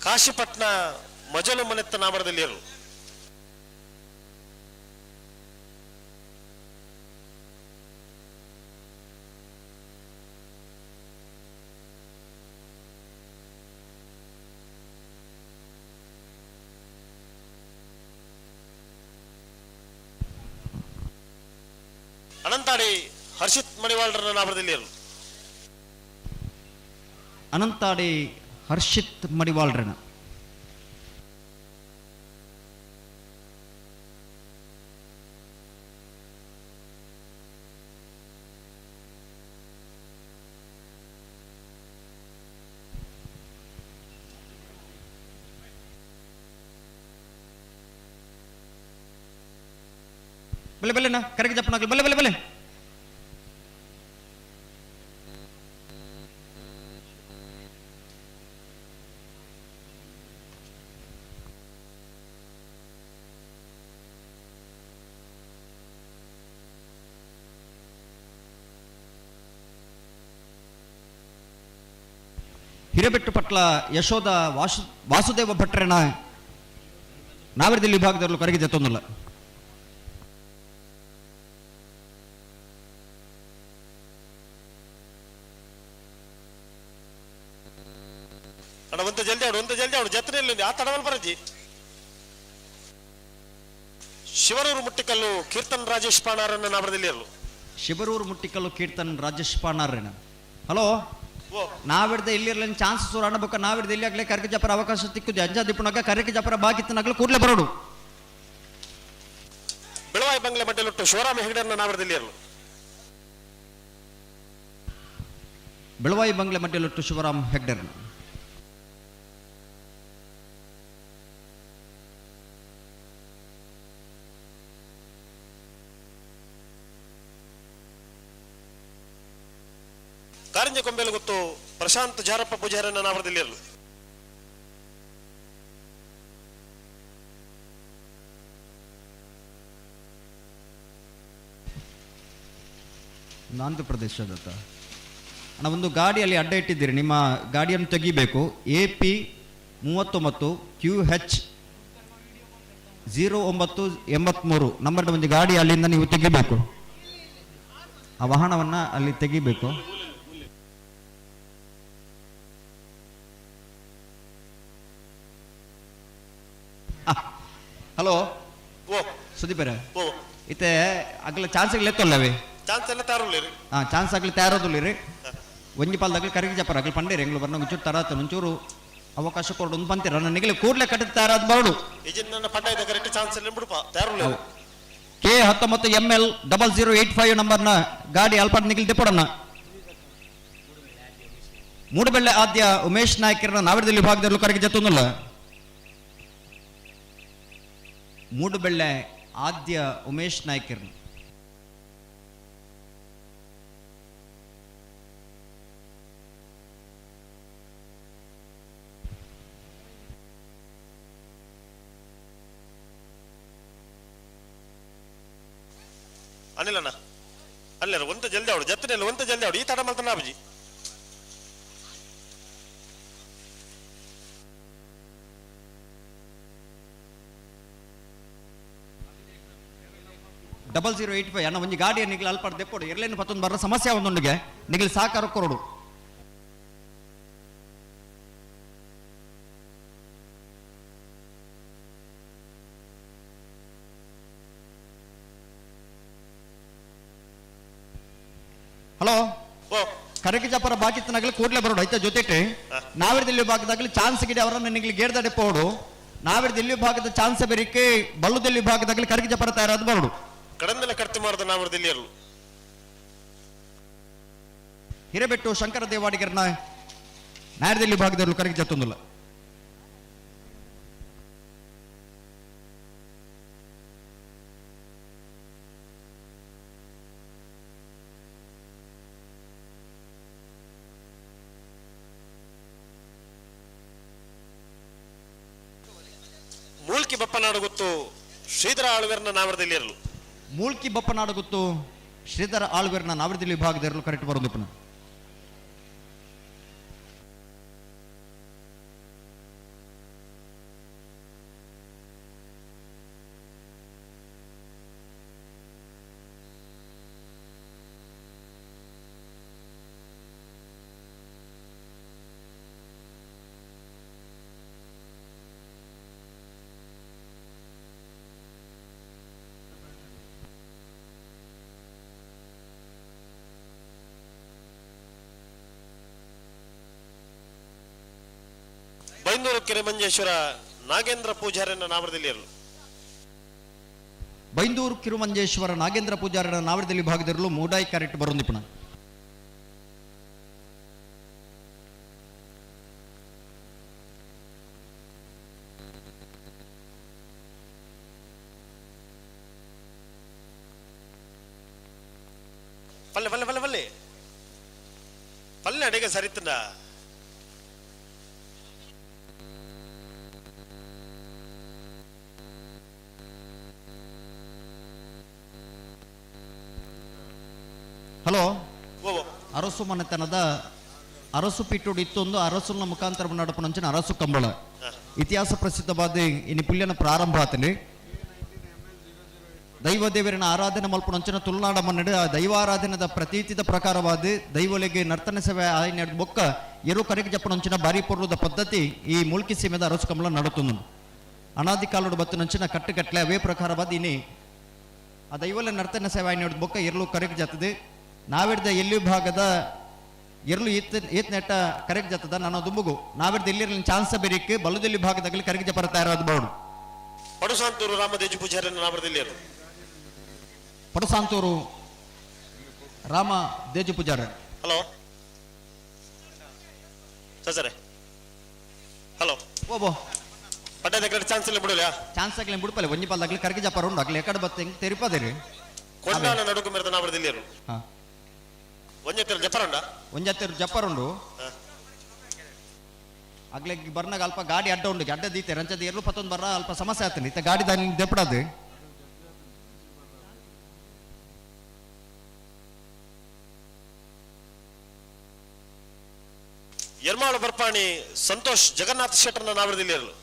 ಕಾಶಿಪಟ್ನ ಮಜಲು ಮನೆತ್ತ ನಾಮರದಲ್ಲಿ ಇರಲು. ಅನಂತಾಡಿ ಹರ್ಷಿತ್ ಮಣಿವಾಳ್ರನ್ನ ನಾಮರದಲ್ಲಿ ಇರಲು. ಅನಂತಾಡಿ ಹರ್ಷಿತ್ ಮಡಿವಾಳ್ರನ. ಬಲೆ ಬಲೆನಾ ಕರೆಗೆ ಜಪ್ಪನಾಗ್ಲಿ ಬಲೆ ಬಲೆ ಬಲೆ. ಹಿರೇಬೆಟ್ಟು ಪಟ್ಲ ಯಶೋಧ ವಾಸುದೇವ ಭಟ್ರನ ನಾವರದಲ್ಲಿ ವಿಭಾಗದಲ್ಲೂ ಕರಗಿ ಜತ್ತೊಂದಿಲ್ಲ. ಅಣ್ಣ ಒಂತ ಜಲ್ದಿ ಆಡು, ಒಂತ ಜಲ್ದಿ ಆಡು, ಜತ್ರೆಯಲ್ಲಿ ಆ ತಡವಲ್ ಬರಜಿ. ಶಿವರೂರು ಮುಟ್ಟಿಕಲ್ಲು ಕೀರ್ತನ್ ರಾಜೇಶ್ ಪಾಣಾರನ್ನ ನಾವರದಲ್ಲಿ ಇರಲು. ಶಿವರೂರು ಮುಟ್ಟಿಕಲ್ಲು ಕೀರ್ತನ್ ರಾಜೇಶ್ ಪಾಣಾರನ. ಹಲೋ, ನಾವಿಡ್ದೆ ಇಲ್ಲಿರ್ಲಿಲ್ಲ ಚಾನ್ಸ್ ಸೂರ್ ಅಣ್ಣಬಕ್ಕ ನಾವಿಡ್ದೆ ಇಲ್ಲಿ ಆಗ್ಲೇ ಕರ್ಕ ಜಪರ ಅವಕಾಶ ತಿಕ್ಕುದು ಅಂಜಾ ದಿಪ್ಪುನಾಗ ಕರ್ಕ ಜಪರ ಬಾಕಿತ್ತನಾಗ್ಲೂ ಕೂಡ್ಲೆ ಬರೋಡು. ಬೆಳವಾಯಿ ಬಂಗ್ಲೆ ಮಡ್ಡಲೊಟ್ಟು ಶಿವರಾಮ ಹೆಗಡೆಯನ್ನ ನಾವರದಲ್ಲಿ ಇರಲು. ಬೆಳವಾಯಿ ಬಂಗ್ಲೆ ಮಡ್ಡಲೊಟ್ಟು ಶಿವರಾಮ್ ಹೆಗ್ಡೆರನ್ನ. ಕಾರಂಜಿ ಕೊಂಬೆಲು ಗೊತ್ತು ಪ್ರಶಾಂತ್ ಜಾರಪ್ಪ ಪೂಜಾರನ್ನ ನಾವರದಲ್ಲಿ ಇರಲು. ಆಂಧ್ರ ಪ್ರದೇಶದತ್ತ ಅಣ್ಣ ಒಂದು ಗಾಡಿಯಲ್ಲಿ ಅಡ್ಡ ಇಟ್ಟಿದ್ದೀರಿ, ನಿಮ್ಮ ಗಾಡಿಯನ್ನು ತೆಗಿಬೇಕು. ಎ ಪಿ 39 ಕ್ಯೂ ಹೆಚ್ 0983 ನಂಬರ್ನ ಒಂದು ಗಾಡಿ ಅಲ್ಲಿಂದ ನೀವು ತೆಗಿಬೇಕು. ಆ ವಾಹನವನ್ನು ಅಲ್ಲಿ ತೆಗಿಬೇಕು. ಹಲೋ ಸುದೀಪರ, ಇತ್ತೆ ಅಗಲ ಚಾನ್ಸ್ ಎತ್ತೊಲ್ಲವೇ? ಚಾನ್ಸ್ ಎಲ್ಲ ತಯಾರುಳ್ಳಿರಿ. ಹಾಂ, ಚಾನ್ಸ್ ಆಗಲಿ ತಯಾರೋದಿಲ್ಲ. ಒಂಜಿ ಪಾಲ್ದಾಗಲಿ ಕರಗಿ ಜಪರ ಆಗಲಿ ಪಂಡೇರಿ ಎಂಗ್ಳು ಬರ್ನ ಒಂಚೂರು ತರಾತ ಒಂಚೂರು ಅವಕಾಶ ಕೊಡು ಒಂದು ಬಂತೀರ ನನಗೆ ಕೂಡಲೇ ಕಟ್ಟಿದ ತಯಾರಾದ ಬರಡು. ಈಜಿನ ನನ್ನ ಪಂಡ ಇದೆ ಕರೆಕ್ಟ್ ಚಾನ್ಸ್ ಎಲ್ಲ ಬಿಡುಪ ತಯಾರುಳ್ಳಿರಿ. ಕೆ 19 ಎಮ್ ಎಲ್ 0085 ನಂಬರ್ನ ಗಾಡಿ ಅಲ್ಪಾಡ್ ನಿಖಿಲ್ ದಿಪ್ಪಡನ್ನ. ಮೂಡಬೆಳ್ಳೆ ಆದ್ಯ ಉಮೇಶ್ ನಾಯ್ಕರನ್ನ ನಾವಿರದಲ್ಲಿ ವಿಭಾಗದಲ್ಲೂ ಕರಗಿ ಜತ್ತೊಂದಲ್ಲ. ಮೂಡುಬೆಳ್ಳೆ ಆದ್ಯ ಉಮೇಶ್ ನಾಯ್ಕರನ್ನ. ಅನಿಲಣ್ಣ ಅಲ್ಲ ಒಂತ ಜಲ್ದಿ ಅವಡು ಜತ್ತನೆಲ್ಲ ಒಂತ ಜಲ್ದಿ ಅವಡು ಈ ತಡ ಮಲ್ತನ ಅಬಜಿ. 0085 ಅಣ್ಣ ಒಂಜಿ ಗಾಡಿಯ ನಿಗ್ಲ ಅಲ್ಪಾಡ್ ದೆಪ್ಪೋಡು ಎರ್ಲೇನು ಪತ್ತೊಂದು ಬರ್ರ ಸಮಸ್ಯೆ ಒಂದೊಂಡಿಗೆ ನಿಗ್ಲ ಸಹಕಾರ ಕೊರಡು. ಹಲೋ, ಕರಗಿಜಾಪುರ ಬಾಕಿತ್ತನಾಗಲಿ ಕೂಡಲೇ ಬರೋಡು ಆಯ್ತಾ. ಜೊತೆಗೆ ನಾವಿರ್ದಿಲ್ಲಿ ಭಾಗದಾಗಲಿ ಚಾನ್ಸ್ ಗಿಡ ಅವರನ್ನು ನಿಗ್ಲಿ ಗೇರ್ದಡೆ ಪೋಡು. ನಾವಿರ್ದಿಲ್ಲಿ ಭಾಗದ ಚಾನ್ಸ್ ಬೇರಿಕೆ ಬಲ್ಲುದೆಲ್ಲಿ ಭಾಗದಾಗಲಿ ಕರಗಿಜಾಪುರ ತಯಾರಾದ ಬರೋಡು. ಕಡಂದಲ ಕರ್ತಿ ಮಾರದ ನಾವಿರ್ದಿಲ್ಲಿ ಹಿರೇಬೆಟ್ಟು ಶಂಕರ ದೇವಾಡಿಗರನ್ನ ನಾಯರದೆಲ್ಲಿ ಭಾಗದಲ್ಲಿ ಕರಗಿ ಜತ್ತೊಂದಿಲ್ಲ. ಮೂಲ್ಕಿ ಬಪ್ಪನಾಡು ಗೊತ್ತು ಶ್ರೀಧರ ಆಳ್ವೇರ್ನ ನಾವರದಲ್ಲಿ ಇರಲು. ಮೂಲ್ಕಿ ಬಪ್ಪನಾಡು ಗೊತ್ತು ಶ್ರೀಧರ ಆಳ್ವೇರ್ನ ನಾವರದಲ್ಲಿ ಭಾಗದಿರಲು ಕರೆಕ್ಟ್ ಬರೋದು ಪುನಃ. ಬೈಂದೂರು ಕಿರುಮಂಜೇಶ್ವರ ನಾಗೇಂದ್ರ ಪೂಜಾರನ ನಾವರದಲ್ಲಿ ಇರಲು. ಬೈಂದೂರು ಕಿರುಮಂಜೇಶ್ವರ ನಾಗೇಂದ್ರ ಪೂಜಾರನ ನಾವರದಲ್ಲಿ ಭಾಗದಿರಲು ಮೂಡಾಯಿ ಕ್ಯಾರೆಟ್ ಬರೋದು ಪುನಃ. ಪಲ್ಲೆ ಪಲ್ಲೆ ಪಲ್ಲೆ ಪಲ್ಲೆ ಪಲ್ಲೆ ಅಡಿಗೆ ಸರಿತಂಡ. ಹಲೋ, ಅರಸು ಮನೆತನದ ಅರಸು ಪಿಟ್ಟುಡು ಇತ್ತೊಂದು ಅರಸುನ ಮುಖಾಂತರ ನಡಪನಂಚಿನ ಅರಸು ಕಂಬಳ ಇತಿಹಾಸ ಪ್ರಸಿದ್ಧವಾದ ಇನಿ ಪುಲ್ಯನ ಪ್ರಾರಂಭ ಆತನಿ. ದೈವ ದೇವರಿನ ಆರಾಧನೆ ಮಲ್ಪನಂಚಿನ ತುಳುನಾಡ ಮನ್ನಡು ಆ ದೈವಾರಾಧನೆದ ಪ್ರತೀತಿದ ಪ್ರಕಾರವಾದ ದೈವಲಿಗೆ ನರ್ತನ ಸೇವೆ ಆಯ್ನ ಬೊಕ್ಕ ಎರು ಕರೆಗೆ ಜಪ್ಪನಂಚಿನ ಬಾರಿ ಪೊರ್ಲುದ ಪದ್ಧತಿ ಈ ಮೂಲ್ಕಿ ಸೀಮೆದ ಅರಸು ಕಂಬಳ ನಡುತ್ತೊಂದು. ಅನಾದಿ ಕಾಲುಡು ಬತ್ತನಂಚಿನ ಕಟ್ಟುಕಟ್ಲೆ ಅವೇ ಪ್ರಕಾರವಾದ ಇನಿ ಆ ದೈವಲ ನರ್ತನ ಸೇವೆ ಆಯ್ನ ಬೊಕ್ಕ ಎರ್ಲು ಕರೆಗೆ ಜತ್ತದೆ. ನಾವಿಡ್ದ ಎಲ್ಲಿ ಭಾಗದ ಎರ್ಲು ಈತ್ ಈತ್ ನೆಟ್ಟ ಕರೆಗೆ ಜತ್ತದ ನಾನು ದುಂಬುಗು ನಾವಿಡ್ದ ಎಲ್ಲಿರಲಿ ಚಾನ್ಸ್ ಬೇರಿಕ್ ಬಲುದೆಲ್ಲಿ ಭಾಗದಾಗಲಿ ಕರೆಗೆ ಜಪರ ತಯಾರಾದ ಬೋರ್ಡ್. ಪಡುಸಾಂತೂರು ರಾಮದೇಜು ಪೂಜಾರನ ನಾಮದಲ್ಲಿ Padusantur Rama Deju Pujara. Hello sir, hello ಓಬೋ ಪಟ್ಟದ ಚಾನ್ಸ್ ಇಲ್ಲ ಬಿಡಲ್ಲ. ಚಾನ್ಸ್ ಆಗಲಿ ಬಿಡ್ಪಲೆ ಒಂಜಿ ಪಾಲ್ದಾಗಲಿ ಕರೆಗೆ ಜಪರ ಉಂಡು ಅಗ್ಲಿ ಎಕಡೆ ಬತ್ತ ಹಿಂಗೆ ತೆರಿಪದೇರಿ. ಕೊಂಡಾನ ನಡುಕು ಮೇರದ ನಾಮದಲ್ಲಿ ಹಾ ಒಂಜತ್ತಿರ ಜಪರುಂಡ ಒಂಜತ್ತಿರ ಜಪರುಂಡು ಅಗ್ಲೆ ಬರ್ನಾಗ ಅಲ್ಪ ಗಾಡಿ ಅಡ್ಡ ಉಂಡು ಅಡ್ಡ ದೀತೆ ರಂಚದ ಎರ್ಲು ಪತ್ತೊಂದು ಬರ್ರ ಅಲ್ಪ ಸಮಸ್ಯೆ ಆಗ್ತದೆ ಇತ್ತ ಗಾಡಿ ದಾನಿ ದೆಪ್ಪಡದು. ಎರ್ಮಾಳು ಬರ್ಪಾಣಿ ಸಂತೋಷ್ ಜಗನ್ನಾಥ ಶೆಟ್ಟರ್ನ ನಾಮದಲ್ಲಿ ಇರಲು.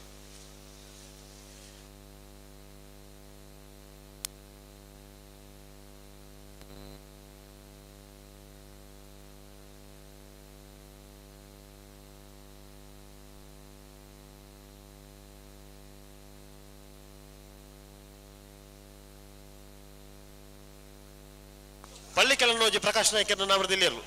ಪಳ್ಳಿಕೆಲನ್ನೋಜಿ ಪ್ರಕಾಶ್ ನಾಯ್ಕರನ್ನ ನಾಮದಲ್ಲಿ ಇರಲು.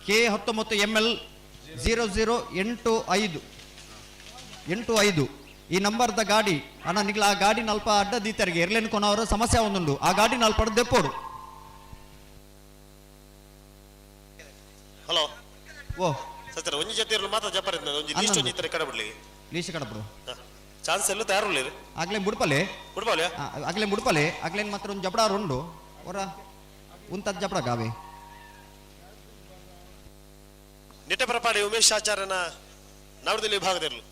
ಕೆ 19 ML 00 85 85 ಈ ನಂಬರ್ದ ಗಾಡಿ ಅಣ್ಣ ನಿಗ್ಲ ಆ ಗಾಡಿ ನಲ್ಪ ಅಡ್ಡ ದೀತರಿಗೆ ಎರ್ಲೇನು ಕೊನವರ ಸಮಸ್ಯೆ ಒಂದುಂಡು ಆ ಗಾಡಿ ನಲ್ಪ ದೆಪ್ಪೋಡು. ಹಲೋ ಓ ಸರ್, ಒಂಜಿ ಜೊತೆ ಇರಲು ಮಾತ್ರ ಜಪರ್ ಇದ್ನ ಒಂಜಿ ಲೀಸ್ಟ್ ಒಂಜಿ ಇತರ ಕಡೆ ಬಿಡ್ಲಿ ಲೀಸ್ಟ್ ಕಡೆ ಬಿಡು. ಚಾನ್ಸ್ ಎಲ್ಲ ತಯಾರುಳ್ಳಿ ಆಗ್ಲೇ ಬುಡ್ಪಲೆ ಬುಡ್ಪಲೆ ಆಗ್ಲೇ ಬುಡ್ಪಲೆ ಆಗ್ಲೇನ್ ಮಾತ್ರ ಒಂದು ಜಪಡ ಉಂಡು ಹೊರ ಉಂತದ್ ಜಪಡ ಗಾವೆ. ನಿಟ್ಟೆಪರಪಾಡಿ ಉಮೇಶ್ ಆಚಾರ್ಯನ ನವರದಲ್ಲಿ ವಿಭಾಗದಿರಲು.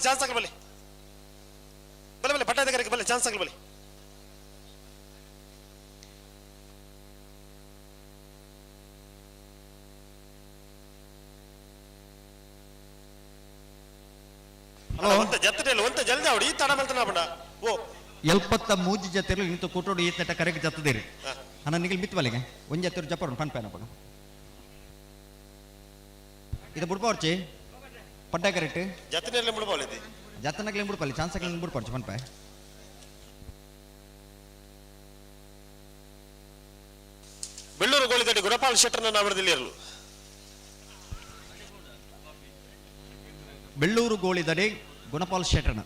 ಚಾನ್ಸ್ ಆಗಲಿ ಬಲೆ ಬಲೆ ಬಲೆ ಪಟ್ಟಾಧಿಕಾರಿಗೆ ಬಲೆ ಚಾನ್ಸ್ ಆಗಲಿ ಬಲೆ. ಒಂತ ಜತ್ತನೆ ಒಂತ ಜಲ್ದಿ ಅವಡು ಈ ತಡ ಮಲ್ತನ ಬಣ್ಣ ಓ 73 ಜತೆರು ಇಂತ ಕೂಟೋಡು ಈ ತಟ ಕರೆಗೆ ಜತ್ತದಿರಿ ಅಣ್ಣ ನಿಗಲ್ ಮಿತ್ ಬಲಿಗೆ ಒಂಜಿ ಜತ್ತಿರು ಜಪ್ಪರು ಪನ್ಪೇನ ಪಗ ಇದು ಬುಡ್ಪವರ್ಚಿ ಪಡ್ಡ ಕರೆಕ್ಟ್ ಜತ್ತನೆಲ್ಲ ಮುಡ್ಬಾವಳಿದೆ ಜತ್ತನಗ್ಲಿ ಬುಡ್ಪಲ್ಲಿ ಚಾನ್ಸ್ ಆಗಲಿ ಬುಡ್ಪರ್ಚಿ ಪನ್ಪೆ. ಬೆಳ್ಳೂರು ಗೋಳಿದಡಿ ಗುಣಪಾಲ್ ಶೆಟ್ಟರ್ನ ನಾಮದಲ್ಲಿ ಇರಲು. ಬೆಳ್ಳೂರು ಗೋಳಿದಡಿ ಗುಣಪಾಲ್ ಶೆಟ್ಟರ್ನ.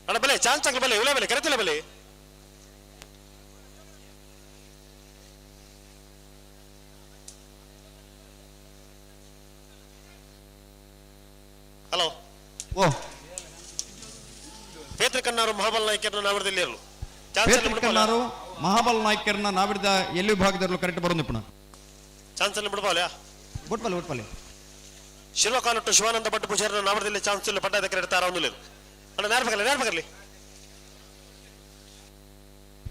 ಅಣ್ಣ ಬಲೆ ಚಾನ್ಸ್ ಆಗಲಿ ಬಲೆ ಉಳೆ ಬಲೆ ಕರೆತಿಲ್ಲ ಬಲೆ. ಹಲೋ ಓ ಪೇತ್ರ ಕನ್ನಾರು ಮಹಾಬಲ್ ನಾಯ್ಕರ್ನ ನಾವರದಲ್ಲಿ ಇರಲು. ಪೇತ್ರ ಕನ್ನಾರು ಮಹಾಬಲ್ ನಾಯ್ಕರ್ನ ನಾವಿರದ ಎಲ್ಲಿ ವಿಭಾಗದಲ್ಲೂ ಕರೆಕ್ಟ್ ಬರೋದು ಪುನಃ ಚಾನ್ಸ್ ಅಲ್ಲಿ ಬಿಡ್ಬಾಲ ಬುಟ್ಬಲ್ ಬುಟ್ಬಲ್. ಶಿವಕಾಲಟ್ಟು ಶಿವಾನಂದ ಭಟ್ ಪೂಜಾರನ ನಾವರದಲ್ಲಿ ಚಾನ್ಸ್ ಇಲ್ಲ ಪಟ್ಟಾದ ಕರೆಕ್ಟ್ ತಾರ ಒಂದು ಅಣ್ಣ ನೇರ ಬರಲಿ ನೇರ ಬರಲಿ.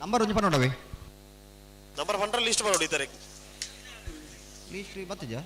ನಂಬರ್ ಒಂಜಿ ಪನ್ನೊಡವೆ ನಂಬರ್ 1 ಲಿಸ್ಟ್ ಬರೋಡಿ ಇದ್ದಾರೆ ಲಿಸ್ಟ್ ಬತ್ತಿಜಾ.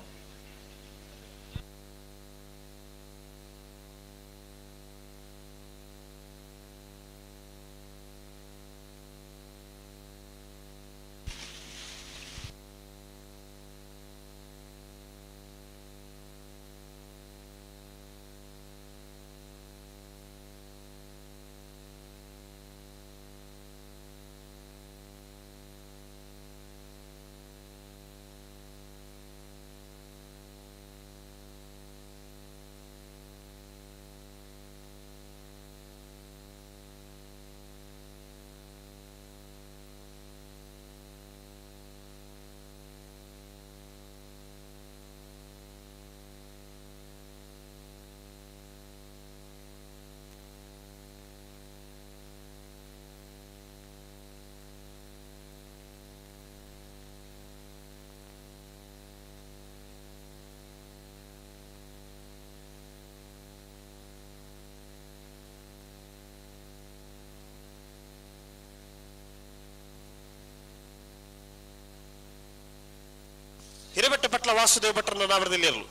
ಹಿರೇಬೆಟ್ಟ ಪಟ್ಲ ವಾಸುದೇವ ಭಟ್ರನ್ನ ನಾವರದಲ್ಲಿ ಇರಲು.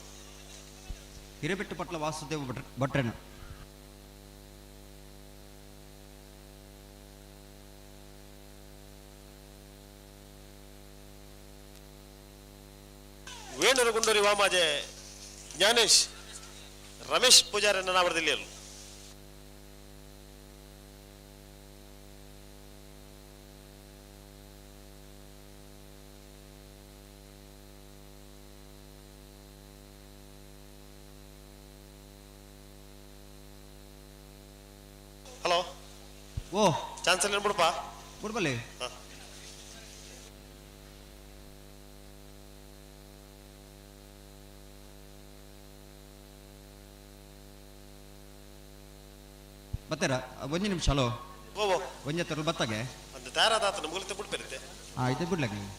ಹಿರೇಬೆಟ್ಟ ಪಟ್ಲ ವಾಸುದೇವ ಭಟ್ರನ. ವೇಣುರಗುಂಡೂರಿ ವಾಮಾಜೆ ಜ್ಞಾನೇಶ್ ರಮೇಶ್ ಪೂಜಾರನ್ನ ನಾವರದಲ್ಲಿ ಇರಲು. ಹಲೋ ಓ ಚಾನ್ಸ್ ಅಲ್ಲಿ ಬಿಡಪ್ಪ ಬಿಡ್ಬಲ್ಲಿ. ಬತ್ತೀರಾ ಒಂಜಿ ನಿಮಿಷ. ಹಲೋ ಓ ಒಂಜಿ ಹತ್ತಿರ ಬತ್ತಾಗೆ ಒಂದು ತಯಾರಾದ ಮುಗುಲಿತ ಬಿಡ್ಪೇರಿತೆ. ಹಾಂ ಇದು ಬಿಡ್ಲಾಗ ನೀವು.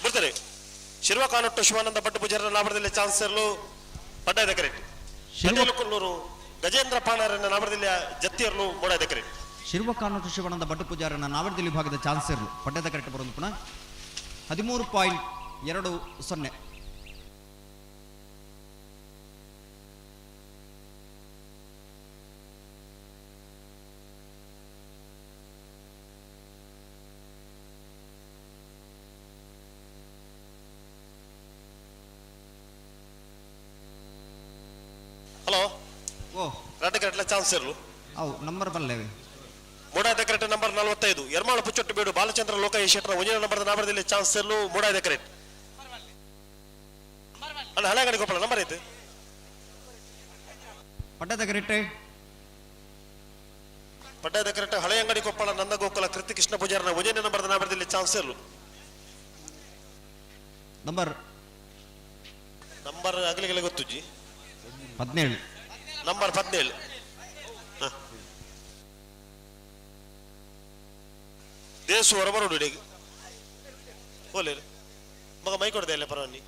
ಬರ್ತಾರೆ ಶಿರ್ವ ಕಾನೊಟ್ಟು ಶಿವಾನಂದ ಭಟ್ ಪೂಜಾರನ ನಾಮದಲ್ಲಿ ಚಾನ್ಸ್ ಇರಲು ಪಡ್ಡಾದ ಕರೆಕ್ಟ್. ಶಿವಕಲ್ಲೂರು ಗಜೇಂದ್ರ ಪಾಣರನ್ನ ನಾಮದಲ್ಲಿ ಜತ್ತಿಯರ್ಲು ಮೋಡಾದ ಕರೆಕ್ಟ್. ಶಿರ್ವ ಕಾನೊಟ್ಟು ಶಿವಾನಂದ ಭಟ್ ಪೂಜಾರನ ನಾವರದಲ್ಲಿ ವಿಭಾಗದ ಚಾನ್ಸ್ ಇರಲು ಪಡ್ಡದ ಕರೆಕ್ಟ್ ಬರೋದು ಪುನಃ 13.20. ಹಲೋ ಓ ರಡ್ಡ ಕರೆಕ್ಟ್ಲ ಚಾನ್ಸ್ ಇರಲು. ಅವು ನಂಬರ್ ಬಲ್ಲೇವೆ. ಮೂಡಾದ ಕರೆಕ್ಟ್ ನಂಬರ್ 45 ಎರ್ಮಾಳು ಪುಚ್ಚೊಟ್ಟು ಬೀಡು ಬಾಲಚಂದ್ರ ಲೋಕಯ್ಯ ಶೆಟ್ಟರ ಒಂಜನೇ ನಂಬರ್ ನಾಮರದಲ್ಲಿ ಚಾನ್ಸ್ ಸೇರ್ಲು ಮೂಡಾದ ಕರೆಕ್ಟ್. ಅಣ್ಣ ಹಳೆಗಡೆ ಕೊಪ್ಪಳ ನಂಬರ್ ಐತೆ. ಪಡ್ಡದ ಕರೆಕ್ಟ್. ಪಡ್ಡದ ಕರೆಕ್ಟ್ ಹಳೆಯಂಗಡಿ ಕೊಪ್ಪಳ ನಂದಗೋಕುಲ ಕೃತಿ ಕೃಷ್ಣ ಪೂಜಾರನ ಒಂಜನೇ ನಂಬರ್ ನಾಮರದಲ್ಲಿ ಚಾನ್ಸ್ ಸೇರ್ಲು. ನಂಬರ್ ನಂಬರ್ ಅಗಲಿಗೆಲ್ಲ ಗೊತ್ತುಜ್ಜಿ. 17. ನಂಬರ್ 17. ದೇಸು ಹೊರಬರೋಡು ಇಡೀ ಓಲೆ ಮಗ ಮೈ ಕೊಡದೆ ಅಲ್ಲ ಪರವಾಗಿ.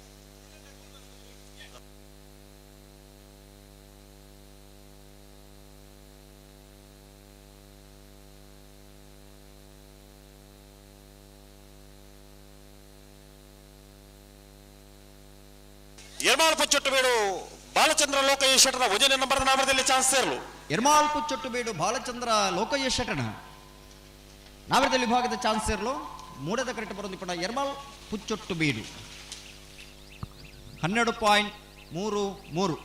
ಎರ್ಮಾಳ್ ಪುಚ್ಚೊಟ್ಟು ಬೇಡು ಬಾಲಚಂದ್ರ ಲೋಕಯ್ಯ ಶೆಟ್ಟರ ಒಂದನೇ ನಂಬರ್ ನಾಮದಲ್ಲಿ ಚಾನ್ಸ್ ಸೇರ್ಲು. ಎರ್ಮಾಳ್ ಪುಚ್ಚೊಟ್ಟು ಬೇಡು ಬಾಲಚಂದ್ರ ಲೋಕಯ್ಯ ಶೆಟ್ಟನ ನಾವರದಲ್ಲಿ ವಿಭಾಗದ ಚಾನ್ಸ್ ಸೇರ್ಲು. ಮೂಡದ ಕರೆಕ್ಟ್ ಬರೋದು ಪಡ ಎರ್ಮಾಳ್ ಪುಚ್ಚೊಟ್ಟು ಬೀಡು 12.33.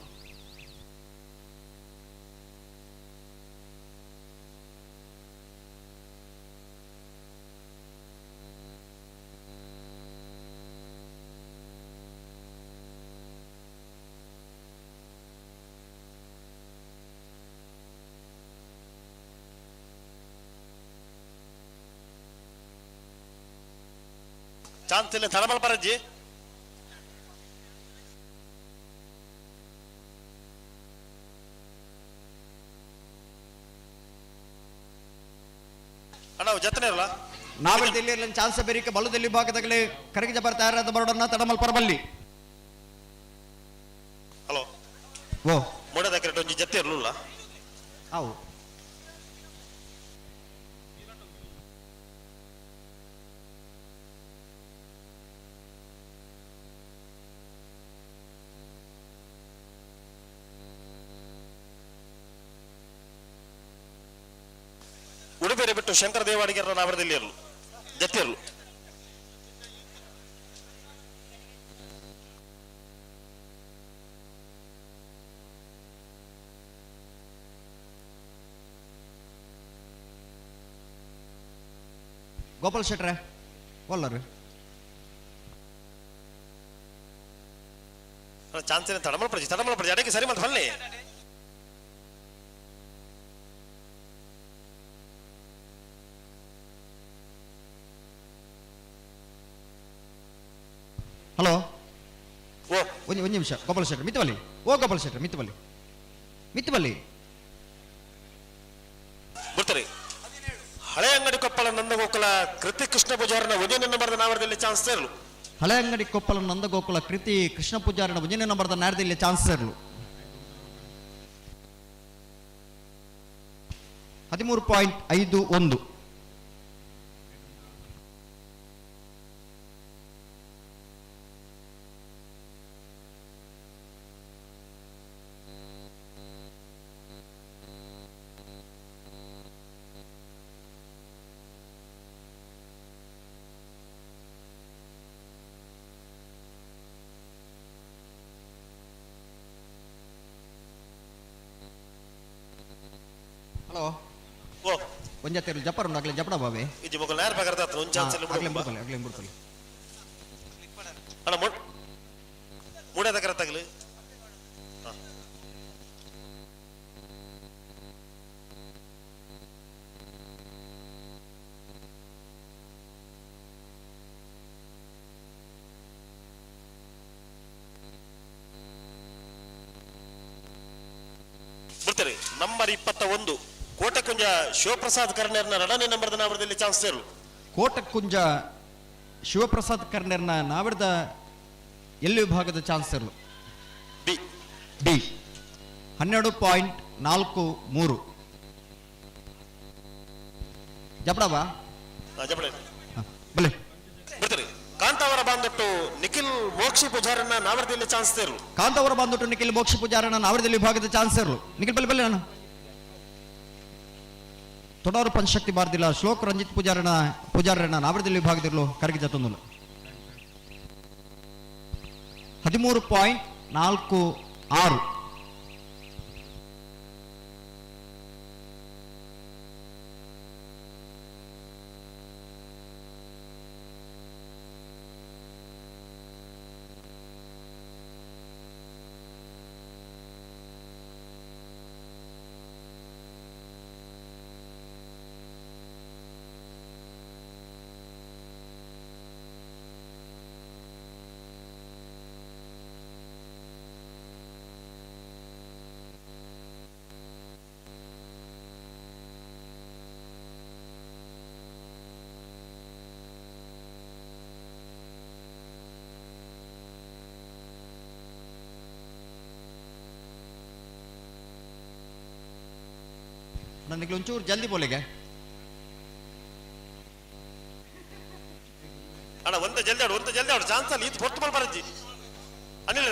ಚಾನ್ಸ್ ಇಲ್ಲ ತಡಮಲ್ ಪರಜ್ಜಿ. ಅಣ್ಣ ಜತನೆ ಇರಲ್ಲ. ನಾವರದಲ್ಲಿ ಚಾನ್ಸ್ ಬೇರಿಕೆ ಬಲದಲ್ಲಿ ವಿಭಾಗದಾಗಲೇ ಕರಗಿ ಜಬರ್ ತಯಾರಾದ ಬರೋಡನ್ನ ತಡಮಲ್ ಪರಬಲ್ಲಿ. ಹಲೋ. ಓ. ಮೂಡದ ಕರೆಕ್ಟ್ ಒಂಜಿ ಜತ್ತೆ ಇರಲಿಲ್ಲ. ಅವು. ಉಡುಪಿಯ ಬಿಟ್ಟು ಶಂಕರ ದೇವಾಡಿಗರ ನಾವರದಲ್ಲಿ ಇರಲು ಜತ್ತೆ ಇರಲು. ಗೋಪಾಲ್ ಶೆಟ್ರೆ ಒಲ್ಲರು. ಚಾನ್ಸ್ ಏನ ತಡಮಲ್ ಪ್ರಜೆ ತಡಮಲ್ ಪ್ರಜೆ ಅಡಕ್ಕೆ ಸರಿ ಮತ್ತೆ ಬನ್ನಿ. ಹಲೋ. ಓ. ಒಂದು ನಿಮಿಷ ಗೋಪಾಲ್ ಶೆಟ್ರೆ ಮಿತ್ತಬಲ್ಲಿ. ಓ ಗೋಪಾಲ್ ಶೆಟ್ರೆ ಮಿತ್ತಬಲ್ಲಿ ಮಿತ್ತಬಲ್ಲಿ. ಬರ್ತಾರೆ. ಹಳೆ ಅಂಗಡಿ ಕೊಪ್ಪಳ ನಂದಗೋಕುಲ ಕೃತಿ ಕೃಷ್ಣ ಪೂಜಾರನ ಒಂದನೇ ನಂಬರ್ದ ನಾಮದಲ್ಲಿ ಚಾನ್ಸ್ ಸೇರ್ಲು. ಹಳೆ ಅಂಗಡಿ ಕೊಪ್ಪಳ ನಂದಗೋಕುಲ ಕೃತಿ ಕೃಷ್ಣ ಪೂಜಾರನ ಒಂದನೇ ನಂಬರ್ದ ನಾರದಲ್ಲಿ ಚಾನ್ಸ್ ಸೇರ್ಲು. 13.51. ಹಲೋ. ಓ. ಒಂಜಾತಿರು ಜಪ್ಪರ್ ಉಂಡು ಅಗ್ಲೆ ಜಪ್ಪಡ ಬಾವೆ. ಇಜ್ಜಿ ಮೊಗಲ್ ನೇರ ಪಗರ್ದ ಆತು, ಒಂದ್ ಚಾನ್ಸ್ ಇಲ್ಲ ಅಗ್ಲೆ ಬಿಡು. ಬುಡ್ಕೊಲೆ, ಅಗ್ಲೆ ಬುಡ್ಕೊಲೆ. ಅಣ್ಣ, ಮೂಡೇದ ಕರೆ ತಗಲು. ಬರ್ತಾರೆ. ನಂಬರ್ 21 ಕೋಟಕುಂಜ ಶಿವಪ್ರಸಾದ್ ಕರ್ನೇರ್ನ ಎರಡನೇ ನಂಬರ್ದ ನಾವರದಲ್ಲಿ ಚಾನ್ಸ್ ಸೇರು. ಕೋಟಕುಂಜ ಶಿವಪ್ರಸಾದ್ ಕರ್ನೇರ್ನ ನಾವರದ ಎಲ್ಲಿ ವಿಭಾಗದ ಚಾನ್ಸ್ ಸೇರ್ಲು? ಬಿ. ಡಿ. 12.43. ಜಪಡವಾ? ಜಪಡೆ. ಬಲೆ. ಬರ್ತಾರೆ. ಕಾಂತಾವರ ಬಾಂದೊಟ್ಟು ನಿಖಿಲ್ ಮೋಕ್ಷಿ ಪೂಜಾರನ್ನ ನಾವರದಲ್ಲಿ ಚಾನ್ಸ್ ಸೇರ್ಲು. ಕಾಂತಾವರ ಬಾಂದೊಟ್ಟು ನಿಖಿಲ್ ಮೋಕ್ಷಿ ಪೂಜಾರನ್ನ ನಾವರದಲ್ಲಿ ವಿಭಾಗದ ಚಾನ್ಸ್ ಸೇರ್ಲು. ನಿಖಿಲ್ ಬಲೆ ಬಲೆ ನಾನು. ತೊಡಾರು ಪಂಚಶಕ್ತಿ ಬಾರ್ದಿಲ್ಲ ಶ್ಲೋಕ್ ರಂಜಿತ್ ಪೂಜಾರನ ನಾವರದಲ್ಲಿ ವಿಭಾಗದಿರಲು ಕರಗಿ ಜತೊಂದು. 13.46. ನನಗೆ ಒಂಚೂರು ಜಲ್ದಿ ಬೋಲಿಗೆ. ಅಣ್ಣ ಒಂದೇ ಜಲ್ದಿ ಆಡು, ಒಂದೇ ಜಲ್ದಿ ಆಡು. ಚಾನ್ಸ್ ಅಲ್ಲಿ ಇದು ಹೊರತು ಬರಜ್ಜಿ ಅನಿಲ್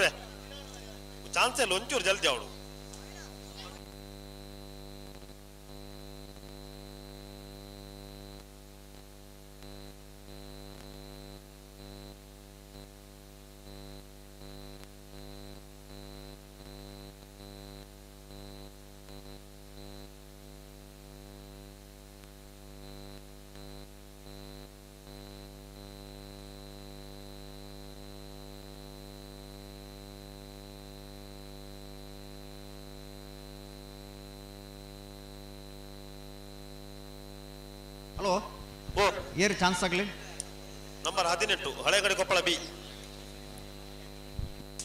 ಚಾನ್ಸ್ ಇಲ್ಲ, ಒಂಚೂರು ಜಲ್ದಿ ಆಡು. ಹಲೋ, ಏರು ಚಾನ್ಸ್ ಆಗಲಿ. ನಂಬರ್ 18 ಹಳೆಯಂಗಡಿ ಕೊಪ್ಪಳ ಬಿ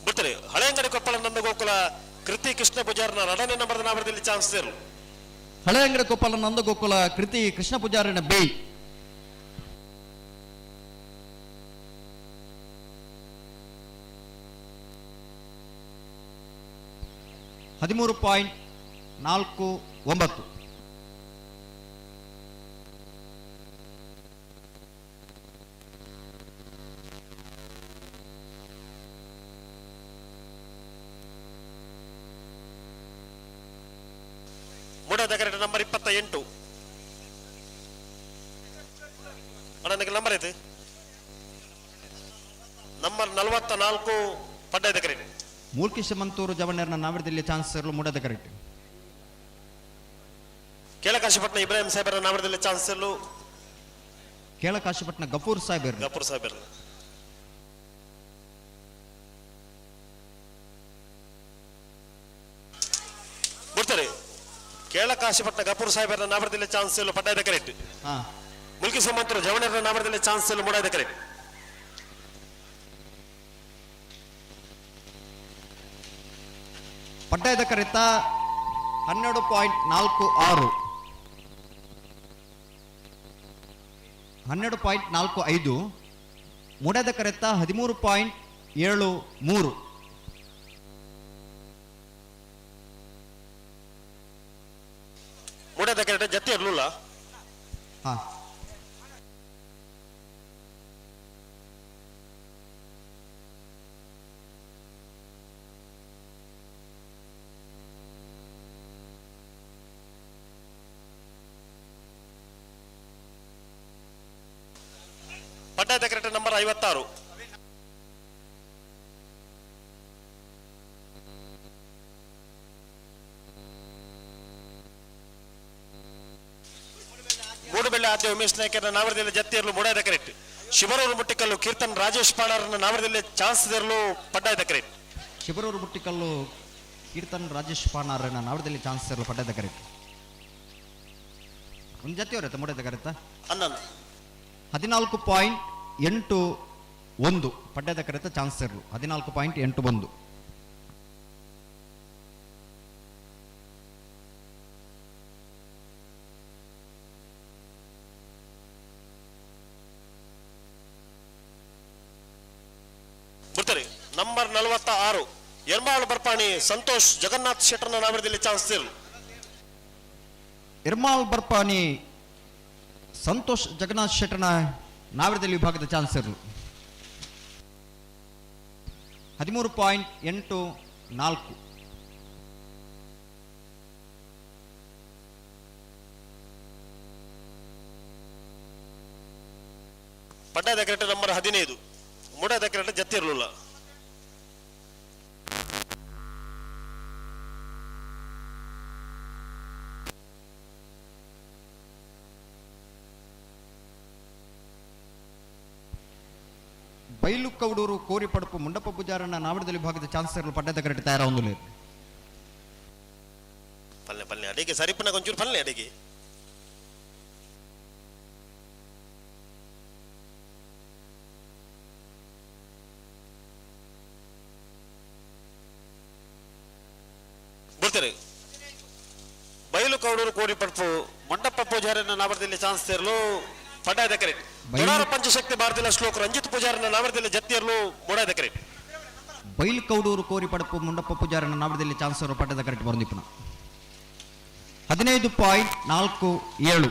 ಬಿಡ್ತಾರೆ. ಹಳೆಯಂಗಡಿ ಕೊಪ್ಪಳ ನಂದಗೋಕುಲ ಕೃತಿ ಕೃಷ್ಣ ಪೂಜಾರನ ಎರಡನೇ ನಂಬರ್ ನಾಮದಲ್ಲಿ ಚಾನ್ಸ್ ಇರು. ಹಳೆಯಂಗಡಿ ಕೊಪ್ಪಳ ನಂದಗೋಕುಲ ಕೃತಿ ಕೃಷ್ಣ ಪೂಜಾರನ ಬಿ. ಹದಿಮೂರು ಪಾಯಿಂಟ್ ನಾಲ್ಕು ಒಂಬತ್ತು. ನಂಬರ್ 28. ಅಣ್ಣ ನಂಬರ್ ಐತೆ ನಂಬರ್ 44 ಪಡ್ಡಾಯದ ಕರೆಕ್ಟ್. ಮೂಲ್ಕಿ ಶಮಂತೂರು ಜವಣ್ಣರ್ನ ನಾವರದಲ್ಲಿ ಚಾನ್ಸ್ ಇರಲು ಮೂಡದ ಕರೆಕ್ಟ್. ಕೇಳಕಾಶಿಪಟ್ಟಣ ಇಬ್ರಾಹಿಂ ಸಾಹೇಬರ ನಾವರದಲ್ಲಿ ಚಾನ್ಸ್ ಇರಲು ಕೇಳಕಾಶಿಪಟ್ಟಣ ಗಫೂರ್ ಸಾಹೇಬರ್. ಗಫೂರ್ ಸಾಹೇಬರ್. ಬಿಡ್ತಾರೆ. ಕೇಳಕಾಶಿಪಟ್ಟಣ ಗಫೂರ್ ಸಾಹೇಬರ ನಾವರದಲ್ಲಿ ಚಾನ್ಸ್ ಇಲ್ಲ ಪಡ್ಡಾಯದ ಕರೆಕ್ಟ್. ಮುಲ್ಕಿ ಸುಮಂತರು ಜವಣರ ನಾವರದಲ್ಲಿ ಚಾನ್ಸ್ ಇಲ್ಲ ಮೂಡಾಯದ ಕರೆಕ್ಟ್. ಪಡ್ಡಾಯದ ಕರೆತ 12.46, 12.45. ಮೂಡಾದ ಕರೆತ 13.73. ಮೂಡಾದ ಕರೆಕ್ಟ್ ಜೊತೆ ಇರಲಿಲ್ಲ. ಪಡ್ಡಾಯದ ಕರೆಕ್ಟ್ ನಂಬರ್ 56. ಮೂಡುಬೆಳ್ಳೆ ಆದ್ಯ ಉಮೇಶ್ ನಾಯ್ಕರ ನಾವರದಲ್ಲಿ ಜತ್ತಿ ಇರಲು ಮೂಡಾಯದ ಕರೆಕ್ಟ್. ಶಿವರೂರು ಮುಟ್ಟಿಕಲ್ಲು ಕೀರ್ತನ್ ರಾಜೇಶ್ ಪಾಣಾರನ್ನ ನಾವರದಲ್ಲಿ ಚಾನ್ಸ್ ಇರಲು ಪಡ್ಡಾಯದ ಕರೆಕ್ಟ್. ಶಿವರೂರು ಮುಟ್ಟಿಕಲ್ಲು ಕೀರ್ತನ್ ರಾಜೇಶ್ ಪಾಣಾರನ್ನ ನಾವರದಲ್ಲಿ ಚಾನ್ಸ್ ಇರಲು ಪಡ್ಡಾಯದ ಕರೆಕ್ಟ್. ಒಂದು ಜೊತೆ ಅವರತ್ತ ಮೂಡಾಯದ ಕರೆಕ್ಟ್ 11 14.81 ಪಡ್ಡಾಯದ ಕರೆತ ಚಾನ್ಸ್ ಇರಲು 14.81. ಬಿಡ್ತಾರೆ. ನಂಬರ್ 46 ಎರ್ಮಾಳು ಬರ್ಪಾಣಿ ಸಂತೋಷ್ ಜಗನ್ನಾಥ್ ಶೆಟ್ಟರ್ನ ನಾಮದಲ್ಲಿ ಚಾನ್ಸ್ ಇರಲು. ಎರ್ಮಾಳ್ ಬರ್ಪಾಣಿ ಸಂತೋಷ್ ಜಗನ್ನಾಥ್ ಶೆಟ್ಟರ್ನ ನಾವರದಲ್ಲಿ ವಿಭಾಗದ ಚಾನ್ಸ್ ಇರಲು 13.84. ಪಡ್ಡಾಯದ ಕರೆಕ್ಟ್ ನಂಬರ್ 15 ಮೂಡಾದ ಕರೆಕ್ಟ್ ಜತ್ತಿ ಇರಲಿಲ್ಲ. ಬೈಲು ಕೌಡೂರು ಕೋರಿಪಡಪು ಮುಂಡಪ್ಪ ಪೂಜಾರನ್ನ ನಾವಡದಲ್ಲಿ ವಿಭಾಗದ ಚಾನ್ಸ್ ಇರಲು ಪಡ್ಡದ ಕರೆಕ್ಟ್ ತಯಾರಾಗೊಂದು. ಪಲ್ಲೆ ಪಲ್ಲೆ ಅಡಿಗೆ ಸರಿಪನ ಕೊಂಚೂರು ಪಲ್ಲೆ ಅಡಿಗೆ. ಬರ್ತಾರೆ. ಬೈಲು ಕೌಡೂರು ಕೋರಿಪಡಪು ಮಂಡಪ್ಪ ಪೂಜಾರನ್ನ ನಾವರದಲ್ಲಿ ಚಾನ್ಸ್ ಇರಲು ಪಡ್ಡಾಯದ ಕರೆಕ್ಟ್. ದೊಡಾರ ಪಂಚಶಕ್ತಿ ಭಾರತಿಲ ಶ್ಲೋಕ ರಂಜಿತ್ ಪೂಜಾರನ ನಾವರದಲ್ಲಿ ಜತ್ತಿ ಇರಲು ಮೂಡಾಯದ ಕರೆಕ್ಟ್. ಬೈಲು ಕೌಡೂರು ಕೋರಿ ಪಡಪು ಮುಂಡಪ್ಪ ಪೂಜಾರನ ನಾವರದಲ್ಲಿ ಚಾನ್ಸ್ ಇರಲು ಪಡ್ಡದ ಕರೆಕ್ಟ್ ಬಂದಿಪ್ಪನ. 15.47.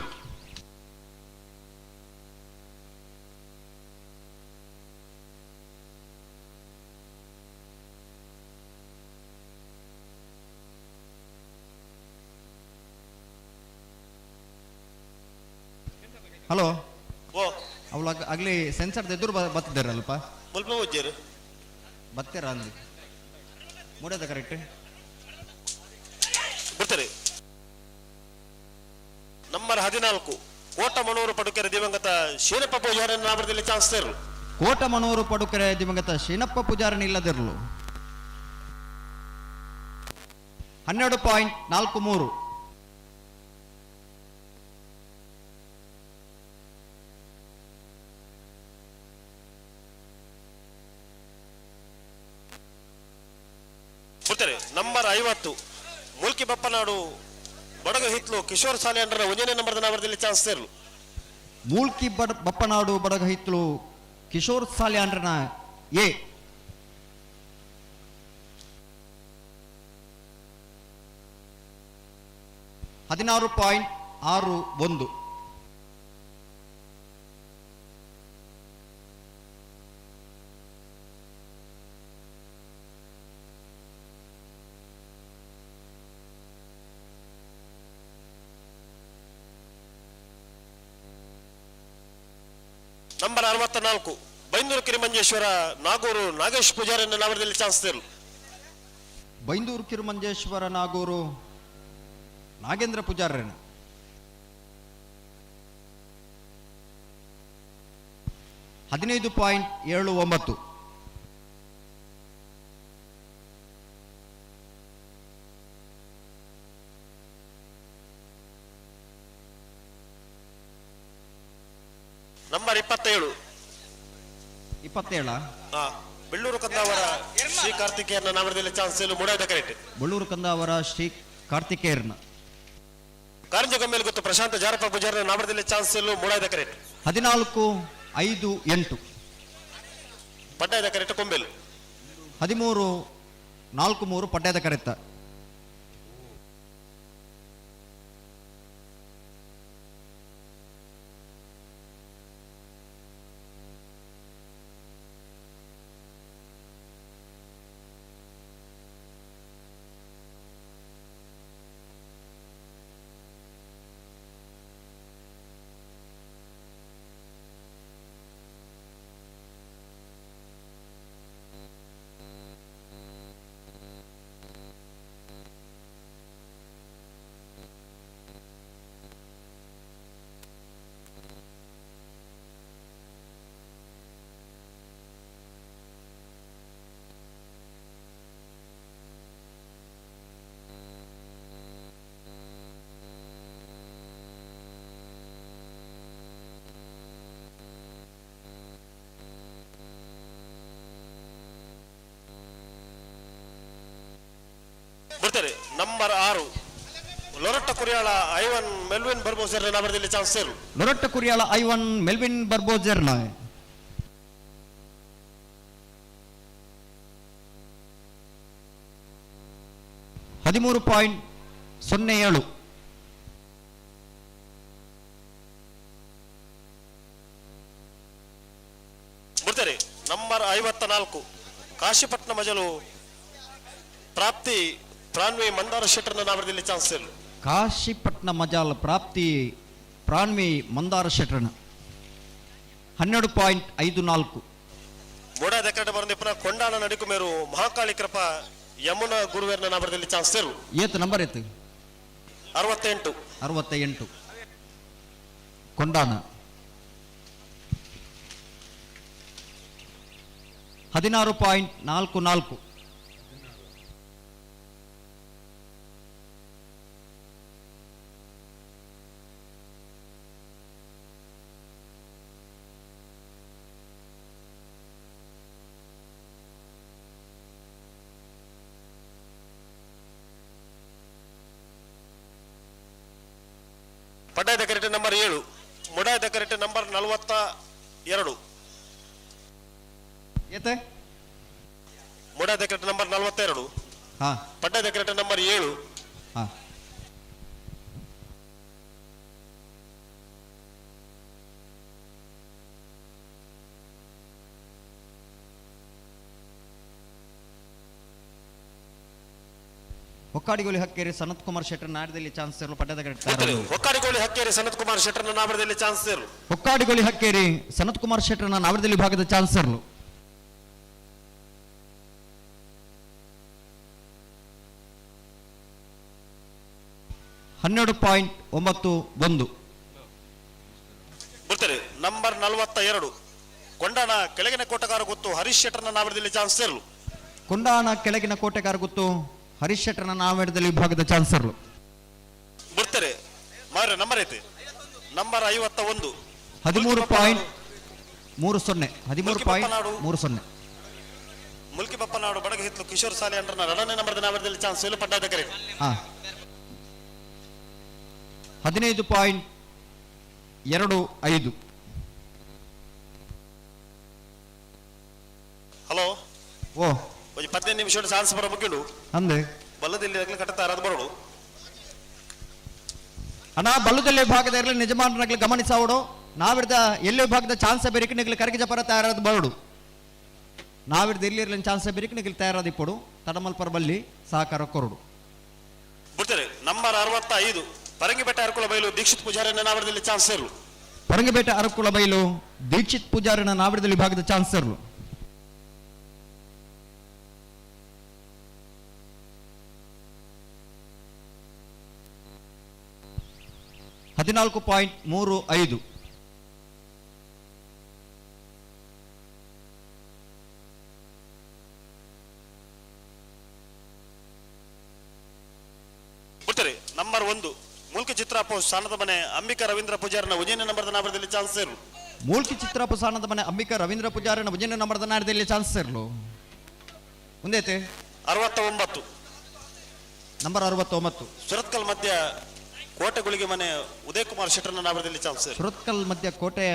ಹಲೋ, ಅವಳು ಆಗ್ಲಿ ಸೆನ್ಸರ್ ಎದುರು ಬತ್ತಿದ್ದಾರಲ್ಪ. ಮುಲ್ಪ ಉಜ್ಜೇರು ಬತ್ತೀರ ಅಂದು ಮೂಡದ ಕರೆಕ್ಟ್ ಬಿಡ್ತಾರೆ. ನಂಬರ್ 14 ಕೋಟಮಣೂರು ಪಡುಕೆರೆ ದಿವಂಗತ ಶೀನಪ್ಪ ಪೂಜಾರಿ ನಾಮದಲ್ಲಿ ಚಾನ್ಸ್ ತೇರು. ಕೋಟಮಣೂರು ಪಡುಕೆರೆ ದಿವಂಗತ ಶೀನಪ್ಪ ಪೂಜಾರನ್ ಇಲ್ಲದಿರಲು. 12.43. ಬಿಡ್ತಾರೆ. ನಂಬರ್ 50 ಮುಲ್ಕಿ ಬಪ್ಪನಾಡು ಬಡಗ ಹಿತ್ಲು ಕಿಶೋರ್ ಸಾಲೆ ಅಂಡ್ರ ಒಂದನೇ ನಂಬರ್ ನಾಮದಲ್ಲಿ ಚಾನ್ಸ್ ತೇರು. ಮೂಲ್ಕಿ ಬಪ್ಪನಾಡು ಬಡಗ ಹಿತ್ಲು ಕಿಶೋರ್ ಸಾಲೆ ಅಂಡ್ರನ ಎ. 16.61. ನಂಬರ್ 64 ಬೈಂದೂರು ಕಿರಿಮಂಜೇಶ್ವರ ನಾಗೂರು ನಾಗೇಶ್ ಪೂಜಾರಿ ನಾಮದಲ್ಲಿ ಚಾನ್ಸ್ ತೇರು. ಬೈಂದೂರು ಕಿರುಮಂಜೇಶ್ವರ ನಾಗೂರು ನಾಗೇಂದ್ರ ಪೂಜಾರನ. 15.79. ನಂಬರ್ 27. 27. ಬೆಳ್ಳೂರು ಕಂದಾವರ ಶ್ರೀ ಕಾರ್ತಿಕೇಯನ ನಾಮದಲ್ಲಿ ಚಾನ್ಸ್ ಮೂಡಾದ ಕರೆಕ್ಟ್. ಬೆಳ್ಳೂರು ಕಂದಾವರ ಶ್ರೀ ಕಾರ್ತಿಕೇಯರ್ನ. ಕಾರಂಜ ಗೊಂಬೆಲ್ ಗೊತ್ತು ಪ್ರಶಾಂತ ಜಾರಪ್ಪ ಪೂಜಾರನ ನಾಮದಲ್ಲಿ ಚಾನ್ಸ್ ಮೂಡಾದ ಕರೆಕ್ಟ್. 14.58. ಪಡ್ಡಾಯದ ಕರೆಕ್ಟ್ ಕೊಂಬೆಲ್. 13.43 ಪಡ್ಡಾಯದ ಕರೆಕ್ಟ್. ಬರ್ತಾರೆ. ನಂಬರ್ 6 ಲೊರಟ್ಟ ಕುರಿಯಾಳ ಐವನ್ ಮೆಲ್ವಿನ್ ಬರ್ಬೋಸರ್ ನಾಮದಲ್ಲಿ ಚಾನ್ಸ್ ಸೇರು. ಲೊರಟ್ಟ ಕುರಿಯಾಳ ಐವನ್ ಮೆಲ್ವಿನ್ ಬರ್ಬೋಜರ್ನ. 13.07. ಬರ್ತಾರೆ. ನಂಬರ್ 54 ಕಾಶಿಪಟ್ನ ಮಜಲು ಪ್ರಾಪ್ತಿ ಪ್ರಾಣ್ವಿ ಮಂದಾರ ಶೆಟ್ಟರ್ನ ನಾಮದಲ್ಲಿ ಚಾನ್ಸ್ ಸೇರು. ಕಾಶಿಪಟ್ನ ಮಜಾಲ್ ಪ್ರಾಪ್ತಿ ಪ್ರಾಣ್ವಿ ಮಂದಾರ ಶೆಟ್ಟರ್ನ. 12.54. ಮೂಡಾದ ಕಡೆ ಬಂದಿಪ್ಪನ ಕೊಂಡಾಣ ನಡಿಕುಮೇರು ಮಹಾಕಾಳಿ ಕೃಪಾ ಯಮುನಾ ಗುರುವೇರ್ನ ನಾಮದಲ್ಲಿ ಚಾನ್ಸ್ ಸೇರು. ಏತು ನಂಬರ್ ಏತು? 68. 68 ಕೊಂಡಾಣ. 16.44. ಪಡ್ಡಾಯದ ಕರೆಕ್ಟ್ ನಂಬರ್ 7, ಮುಡಾಯದ ಕರೆಕ್ಟ್ ನಂಬರ್ 42. ಏತೆ? ಮುಡಾಯದ ಕರೆಕ್ಟ್ ನಂಬರ್ 42. ಹಾ. ಪಡ್ಡಾಯದ ಕರೆಕ್ಟ್ ನಂಬರ್ 7. ಹಾ. ಹೊಕ್ಕಾಡಿಗೋಲಿ ಹಕ್ಕೇರಿ ಸನತ್ ಕುಮಾರ್ ಶೆಟ್ಟರ್ ನಾಡದಲ್ಲಿ ಚಾನ್ಸ್ ಇರಲು ಪಟ್ಟದ ಹೊಕ್ಕಾಡಿಗೋಳಿ ಹಕ್ಕೇರಿ ಸನತ್ ಕುಮಾರ್ ಶೆಟ್ಟರ್ನ ನಾವರದಲ್ಲಿ ಚಾನ್ಸ್ ಇರಲು. ಹೊಕ್ಕಾಡಿಗೋಲಿ ಹಕ್ಕೇರಿ ಸನತ್ ಕುಮಾರ್ ಶೆಟ್ಟರ್ನ ನಾವರದಲ್ಲಿ ವಿಭಾಗದ ಚಾನ್ಸ್ ಇರಲು. 12.91. ಬರ್ತಾರೆ ನಂಬರ್ 42 ಕೊಂಡಾಣ ಕೆಳಗಿನ ಕೋಟೆಗಾರ ಗೊತ್ತು ಹರೀಶ್ ಶೆಟ್ಟರ್ನ ನಾವರದಲ್ಲಿ ಚಾನ್ಸ್ ಇರಲು. ಕೊಂಡಾಣ ಕೆಳಗಿನ ಕೋಟೆಗಾರ ಗೊತ್ತು ಹರೀಶ್ ಶೆಟ್ಟರ್ನ ನಾವರದಲ್ಲಿ ವಿಭಾಗದ ಚಾನ್ಸರ್ಲು. ಬರ್ತಾರೆ ಮಾರ ನಂಬರ್ ಐತೆ ನಂಬರ್ 51 13.30 13.30. ಮುಲ್ಕಿ ಬಪ್ಪನಾಡು ಬಡಗ ಹಿತ್ಲು ಕಿಶೋರ್ ಸಾಲಿ ಅಂಡ್ರನ ಎರಡನೇ ನಂಬರ್ ನಾವರದಲ್ಲಿ ಚಾನ್ಸ್ ಇರಲು ಪಡ್ಡಾದ ಕರೆ. 15.25. ಹಲೋ ಓ ಒಂಜಿ 15 ನಿಮಿಷ ಚಾನ್ಸ್ ಬರೋ ಮುಗಿಡು ಅಂದೆ ಬಲ್ಲದಲ್ಲಿ ಕಟ್ಟತಾರ ಅದು ಬರೋಡು ಅಣ್ಣ. ಬಲ್ಲದಲ್ಲಿ ಭಾಗದ ಇರಲಿ ನಿಜಮಾನರಾಗಲಿ ಗಮನಿಸಾವಡು ನಾವಿರ್ದ ಎಲ್ಲಿ ಭಾಗದ ಚಾನ್ಸ್ ಬೇರಿಕೆ ನಿಗ್ಲಿ ಕರಗಿ ಜಪರ ತಯಾರಾದ ಬರೋಡು ನಾವಿರ್ದ ಎಲ್ಲಿ ಇರಲಿ ಚಾನ್ಸ್ ಬೇರಿಕೆ ನಿಗ್ಲಿ ತಯಾರಾದ ಇಪ್ಪಡು ತಡಮಲ್ಪರ ಬಲ್ಲಿ ಸಹಕಾರ ಕೊರಡು. ಬಿಡ್ತಾರೆ ನಂಬರ್ 65 ಪರಂಗಿಪೇಟೆ ಅರಕುಳ ಬೈಲು ದೀಕ್ಷಿತ್ ಪೂಜಾರಿನ ನಾವರದಲ್ಲಿ ಚಾನ್ಸ್ ಇರಲು. ಪರಂಗಿಪೇಟೆ ಅರಕುಳ ಬೈಲು ದೀಕ್ಷಿತ್ ಪೂಜಾರಿನ ನಾವರದಲ್ಲಿ ವಿಭಾಗದ ಚಾನ್ಸ್ ಇರಲು. 14.35. ಬಿಡ್ತಾರೆ ನಂಬರ್ 1 ಮೂಲ್ಕಿ ಚಿತ್ರಾಪು ಸಾನದ ಮನೆ ಅಂಬಿಕಾ ರವೀಂದ್ರ ಪೂಜಾರಿನ ಉಜ್ಜಯಿನಿ ನಂಬರ್ದ ನಾವರದಲ್ಲಿ ಚಾನ್ಸ್ ಇರಲು. ಮೂಲ್ಕಿ ಚಿತ್ರಾಪು ಸಾನದ ಮನೆ ಅಂಬಿಕಾ ರವೀಂದ್ರ ಪೂಜಾರಿನ ಉಜ್ಜಯಿನಿ ನಂಬರ್ದ ನಾಡದಲ್ಲಿ ಚಾನ್ಸ್ ಇರಲು. ಒಂದೈತೆ 69 ನಂಬರ್ 69 ಸುರತ್ಕಲ್ ಮಧ್ಯ ಕೋಟೆಗುಳಿಗೆ ಮನೆ ಉದಯ್ ಕುಮಾರ್ ಶೆಟ್ಟರ್ನ ನಾವರದಲ್ಲಿ ಚಾನ್ಸ್ ಇರಲು. ಸುರತ್ಕಲ್ ಮಧ್ಯ ಕೋಟೆ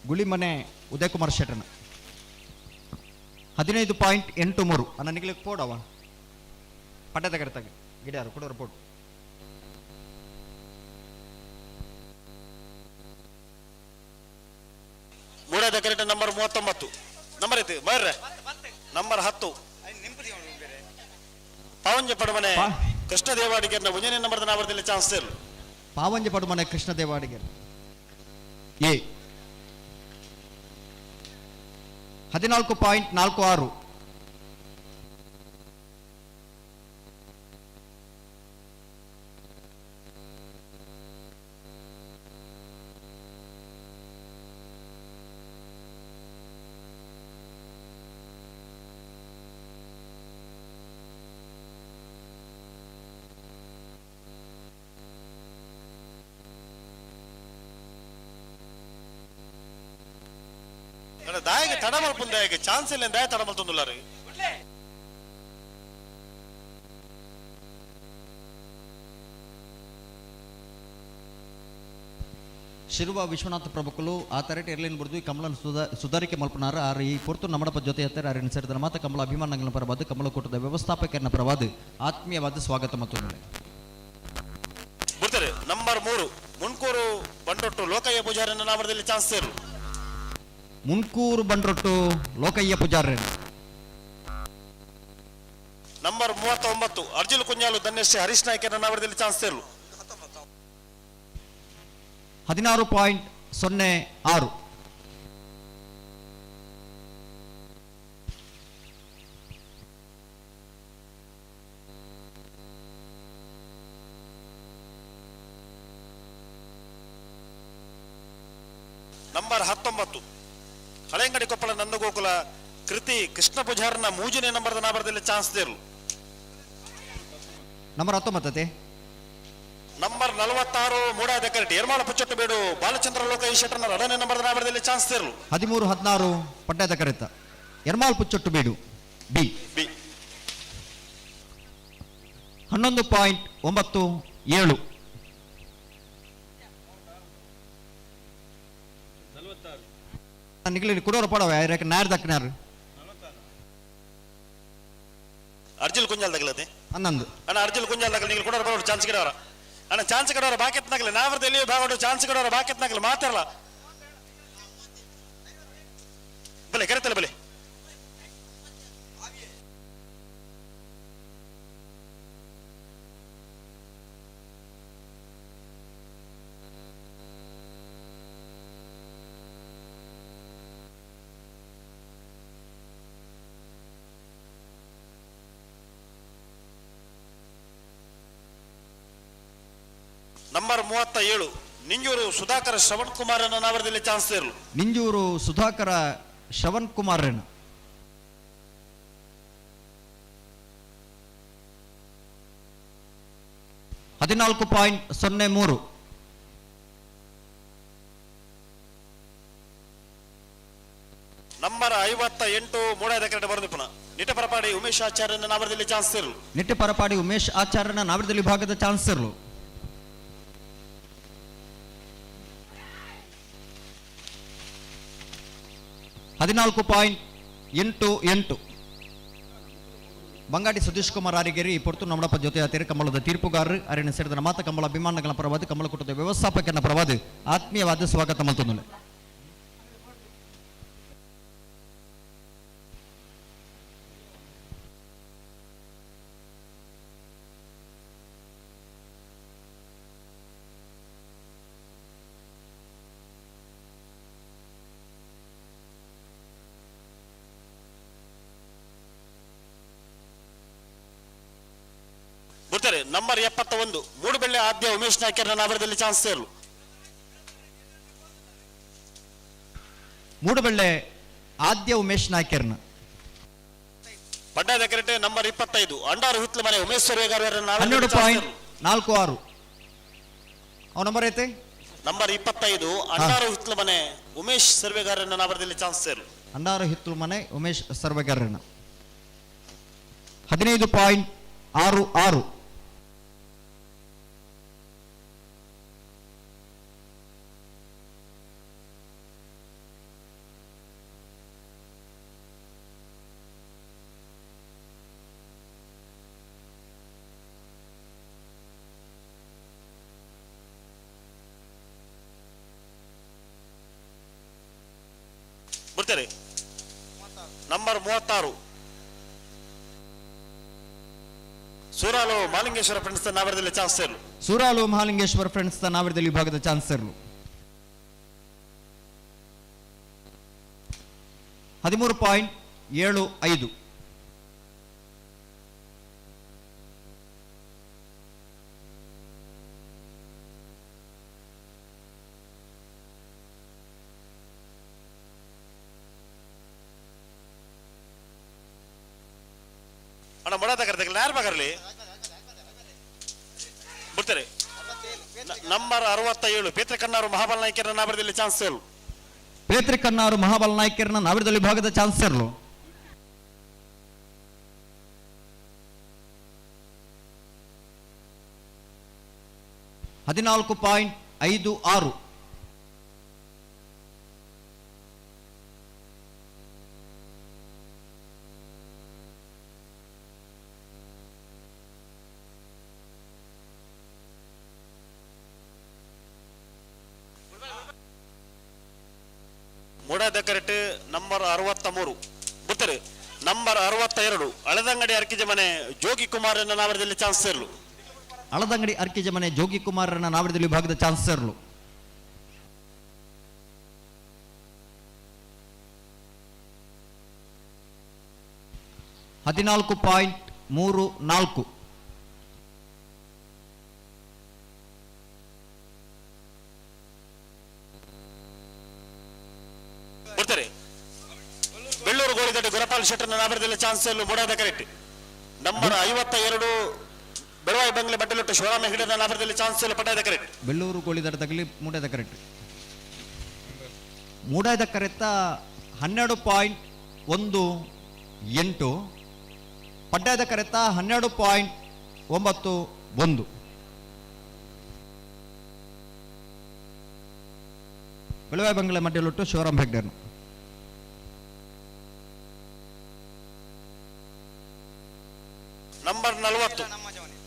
ಗುಳಿಮನೆ ಉದಯ್ ಕುಮಾರ್ ಶೆಟ್ಟರ್ನ 15.83. ಅನ್ನ ನಿಗ್ಲಿಕ್ಕೆ ಪೋಡವ ಪಟ್ಟದ ಕರೆತಾಗ ಗಿಡಾರು ಕೊಡೋರು ಪೋಡು. ಮೂಡಾದ ಕರೆಕ್ಟ್ ನಂಬರ್ 39 ನಂಬರ್ ಐತಿ ಬರ್ರೆ ನಂಬರ್ 10 ಪಾವಂಜ ಪಡಮನೆ ಕೃಷ್ಣ ದೇವಾಡಿಗರ್ನ ಒಂದನೇ ನಂಬರ್ದ ನಾವರದಲ್ಲಿ ಚಾನ್ಸ್ ಇರಲು. ಪಾವಂಜ ಪಡುಮನೆ ಕೃಷ್ಣ ದೇವಾಡಿಗರ್ ಎ 14.46. ದಾಯಗೆ ತಡಮಲ್ ದಾಯಗೆ ಚಾನ್ಸ್ ಇಲ್ಲ ದಾಯ ತಡಮಲ್ ತೊಂದುಲ್ಲಾರು. ಶಿರುವ ವಿಶ್ವನಾಥ ಪ್ರಭುಕುಲು ಆ ತರಟೆ ಎರ್ಲಿನ್ ಬುರ್ದು ಕಮಲನ್ ಸುಧಾರಿಕೆ ಮಲ್ಪನಾರ ಆರು ಈ ಪೊರ್ತು ನಮ್ಮಡಪ ಜೊತೆ ಎತ್ತಾರೆ ಆರಿನ ಸೇರಿದ ಮಾತ ಕಮಲ ಅಭಿಮಾನಗಳ ಪರವಾದ ಕಮಲ ಕೂಟದ ವ್ಯವಸ್ಥಾಪಕರನ್ನ ಪರವಾದ ಆತ್ಮೀಯವಾದ ಸ್ವಾಗತ ಮತ್ತು ಬಿಡ್ತಾರೆ ನಂಬರ್ 3 ಮುನ್ಕೂರು ಬಂಡೊಟ್ಟು ಲೋಕಯ್ಯ ಪೂಜಾರಿನ ನಾಮದಲ್ಲಿ ಚಾನ್ಸ್ ಸೇರು. ಮುನ್ಕೂರು ಬಂಡೊಟ್ಟು ಲೋಕಯ್ಯ ಪೂಜಾರಿ ನಂಬರ್ 39 ಅರ್ಜುನ್ ಕುಂಜಾಲು ಧನ್ಯಶ್ರೀ ಹರೀಶ್ ನಾಯ್ಕರ ನಾಮದಲ್ಲಿ ಚಾನ್ಸ್ ಸೇರು. 16.06. ನಂಬರ್ 19 ಹಳೆಂಗಡಿ ಕೊಪ್ಪಳ ನಂದಗೋಕುಲ ಕೃತಿ ಕೃಷ್ಣ ಪೂಜಾರನ ಮೂಜನೇ ನಂಬರ್ದ ನಾಮದಲ್ಲಿ ಚಾನ್ಸ್ ದೇರು. ನಂಬರ್ 19 ನಂಬರ್ 46 ಮೂಡಾದ ಕರೆಕ್ಟ್ ಏರ್ಮಾಳ ಪುಚ್ಚಟ್ಟು ಬೇಡು ಬಾಲಚಂದ್ರ ಲೋಕ ಈ ಶೆಟ್ಟರ್ನ ಎರಡನೇ ನಂಬರ್ದ ನಾಮದಲ್ಲಿ ಚಾನ್ಸ್ ದೇರು. 13 16 ಪಡ್ಡದ ಕರೆತ ಎರ್ಮಾಲ್ ಪುಚ್ಚೊಟ್ಟು ಬೇಡು ಬಿ ಬಿ 11.97. ನಿಗಲಿ ಕುಡೋರು ಪಡವ ಯಾಕೆ ನಾರ್ ದಕ್ಕನಾರು ಅರ್ಜುನ್ ಕುಂಜಾಲ್ ತಗಲದೆ 11 ಅಣ್ಣ ಅರ್ಜುನ್ ಕುಂಜಾಲ್ ತಗಲ ನೀವು ಕೊಡೋರು ಬರೋರು ಚಾನ್ಸ್ ಗಿಡವರ ಅಣ್ಣ ಚಾನ್ಸ್ ಕಡೋರ ಬಾಕೆತ್ ನಗಲಿ ನಾವರದಲ್ಲಿ ಭಾಗಡು ಚಾನ್ಸ್ ಕಡೋರ ಬಾಕೆತ್ ನಗಲಿ ಮಾತಾಡಲ್ಲ ಬಲೆ ಕರೆತಲ್ಲ ಬಲೆ. ನಂಬರ್ 37 ನಿಂಜೂರು ಸುಧಾಕರ ಶ್ರವಣ್ ಕುಮಾರ್ ನಾವರದಲ್ಲಿ ಚಾನ್ಸ್ ಇರಲು. ನಿಂಜೂರು ಸುಧಾಕರ ಶ್ರವಣ್ ಕುಮಾರ್ 14.03. ನಂಬರ್ 58 ಮೂಡಾದ ಕರೆಕ್ಟ್ ಬರೆದು ಪುನಃ ನಿಟ್ಟಪರಪಾಡಿ ಉಮೇಶ್ ಆಚಾರ್ಯನ ನಾವರದಲ್ಲಿ ಚಾನ್ಸ್ ಇರಲು. ನಿಟ್ಟಪರಪಾಡಿ ಉಮೇಶ್ ಆಚಾರ್ಯನ ನಾವರದಲ್ಲಿ ವಿಭಾಗದ ಚಾನ್ಸ್ ಇರಲು. 14.88. ಬಂಗಾಡಿ ಸತೀಶ್ ಕುಮಾರ್ ಆರಿಗೇರಿ ಈ ಪೊರ್ತು ನಮ್ಮಡಪ್ಪ ಜೊತೆ ಆತೇರಿ ಕಂಬಳದ ತೀರ್ಪುಗಾರರು ಅರಿನ ಸೇರಿದ ಮಾತ ಕಂಬಳ ಅಭಿಮಾನಗಳ ಪರವಾದ ಕಂಬಳ ಕೂಟದ ವ್ಯವಸ್ಥಾಪಕನ ಪರವಾದ ಆತ್ಮೀಯವಾದ ಸ್ವಾಗತ ಮಲ್ತೊಂದುಲ್ಲೆ. ಬರ್ತಾರೆ ನಂಬರ್ 71 ಮೂಡುಬೆಳ್ಳೆ ಆದ್ಯ ಉಮೇಶ್ ನಾಯ್ಕರ್ನ ನಾವರದಲ್ಲಿ ಚಾನ್ಸ್ ಸೇರಲು. ಮೂಡುಬೆಳ್ಳೆ ಆದ್ಯ ಉಮೇಶ್ ನಾಯ್ಕರ್ನ. ಪಡ್ಡಾದ ಕರೆಕ್ಟ್ ನಂಬರ್ 25 ಅಂಡಾರು ಹಿತ್ಲ ಮನೆ ಉಮೇಶ್ ಸರ್ವೇಗಾರರ 12.46. ಅವ ನಂಬರ್ ಐತೆ ನಂಬರ್ 25 ಅಂಡಾರು ಹಿತ್ಲ ಮನೆ ಉಮೇಶ್ ಸರ್ವೇಗಾರರ ನಾವರದಲ್ಲಿ ಚಾನ್ಸ್ ಸೇರಲು. ಅಂಡಾರು ಹಿತ್ಲು ಮನೆ ಉಮೇಶ್ ಸರ್ವೇಗಾರನ 15.66. ಬರ್ತಾರೆ ನಂಬರ್ 36 ಸೂರಾಲು ಮಹಾಲಿಂಗೇಶ್ವರ ಫ್ರೆಂಡ್ಸ್ ನಾವರದಲ್ಲಿ ಚಾನ್ಸ್ ಸೇರಲು. ಸೂರಾಲು ಮಹಾಲಿಂಗೇಶ್ವರ ಫ್ರೆಂಡ್ಸ್ ನಾವರದಲ್ಲಿ ವಿಭಾಗದ ಚಾನ್ಸ್ ಸೇರಲು. 13.75. ಅಣ್ಣ ಮೊಡದ ಕರೆದ ಯಾರು ಬಗರ್ಲಿ ಬರ್ತಾರೆ ನಂಬರ್ 67 ಪೇತ್ರೆ ಕಣ್ಣಾರು ಮಹಾಬಲ ನಾಯ್ಕರ ನಾವರದಲ್ಲಿ ಚಾನ್ಸ್ ಸೇರಲು. ಪೇತ್ರೆ ಕಣ್ಣಾರು ಮಹಾಬಲ ನಾಯ್ಕರನ ನಾವರದಲ್ಲಿ ವಿಭಾಗದ ಚಾನ್ಸ್ ಸೇರಲು. 14.56. ಮೂಡಾದ ಕರೆಕ್ಟ್ ನಂಬರ್ 63 ಬರ್ತಾರೆ ನಂಬರ್ 62 ಅಳದಂಗಡಿ ಅರ್ಕಿಜ ಮನೆ ಜೋಗಿ ಕುಮಾರನ ನಾವರದಲ್ಲಿ ಚಾನ್ಸ್ ಸೇರಲು. ಅಳದಂಗಡಿ ಅರ್ಕಿಜ ಮನೆ ಜೋಗಿ ಕುಮಾರನ ನಾವರದಲ್ಲಿ ವಿಭಾಗದ ಚಾನ್ಸ್ ಸೇರಲು. 14.34. ಬರ್ತಾರೆ ಬೆಳ್ಳೂರು ಗೋಳಿದಡ್ಡ ಗುರಪಾಲ್ ಶೆಟ್ಟರ್ನ ನಾವರದಲ್ಲಿ ಚಾನ್ಸ್ ಸೇರಲು ಮೂಡಾದ ಕರೆಕ್ಟ್ ನಂಬರ್ 52 ಬೆಳವಾಯಿ ಬಂಗ್ಲೆ ಬಟ್ಟಲೊಟ್ಟು ಶಿವರಾಮ ಹೆಗಡೆನ ನಾವರದಲ್ಲಿ ಚಾನ್ಸ್ ಸೇರಲು ಪಟ್ಟಾದ ಕರೆಕ್ಟ್. ಬೆಳ್ಳೂರು ಗೋಳಿದಡ್ಡ ತಗಲಿ ಮೂಡಾದ ಕರೆಕ್ಟ್. ಮೂಡಾದ ಕರೆತ್ತ 12.18, ಪಡ್ಡಾದ ಕರೆತ್ತ 12.91. ಬೆಳವಾಯಿ ಬಂಗ್ಲೆ ಮಡ್ಡಲೊಟ್ಟು ಶಿವರಾಮ್ ಹೆಗ್ಡೆರ್ನು. ನಂಬರ್ 40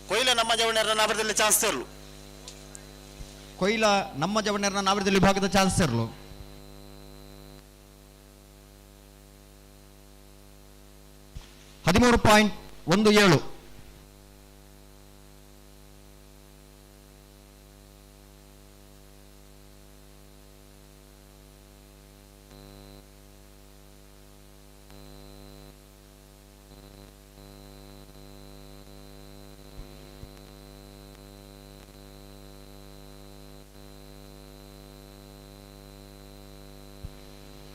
ಕೊಯ್ಲ ನಮ್ಮ ಜವಣ್ಯರ ನಾವರದಲ್ಲಿ ಚಾನ್ಸ್ ಸೇರಲು. ಕೊಯ್ಲ ನಮ್ಮ ಜವಣ್ಯರ ನಾವರದಲ್ಲಿ ವಿಭಾಗದ ಚಾನ್ಸ್ ಸೇರಲು. 13.17.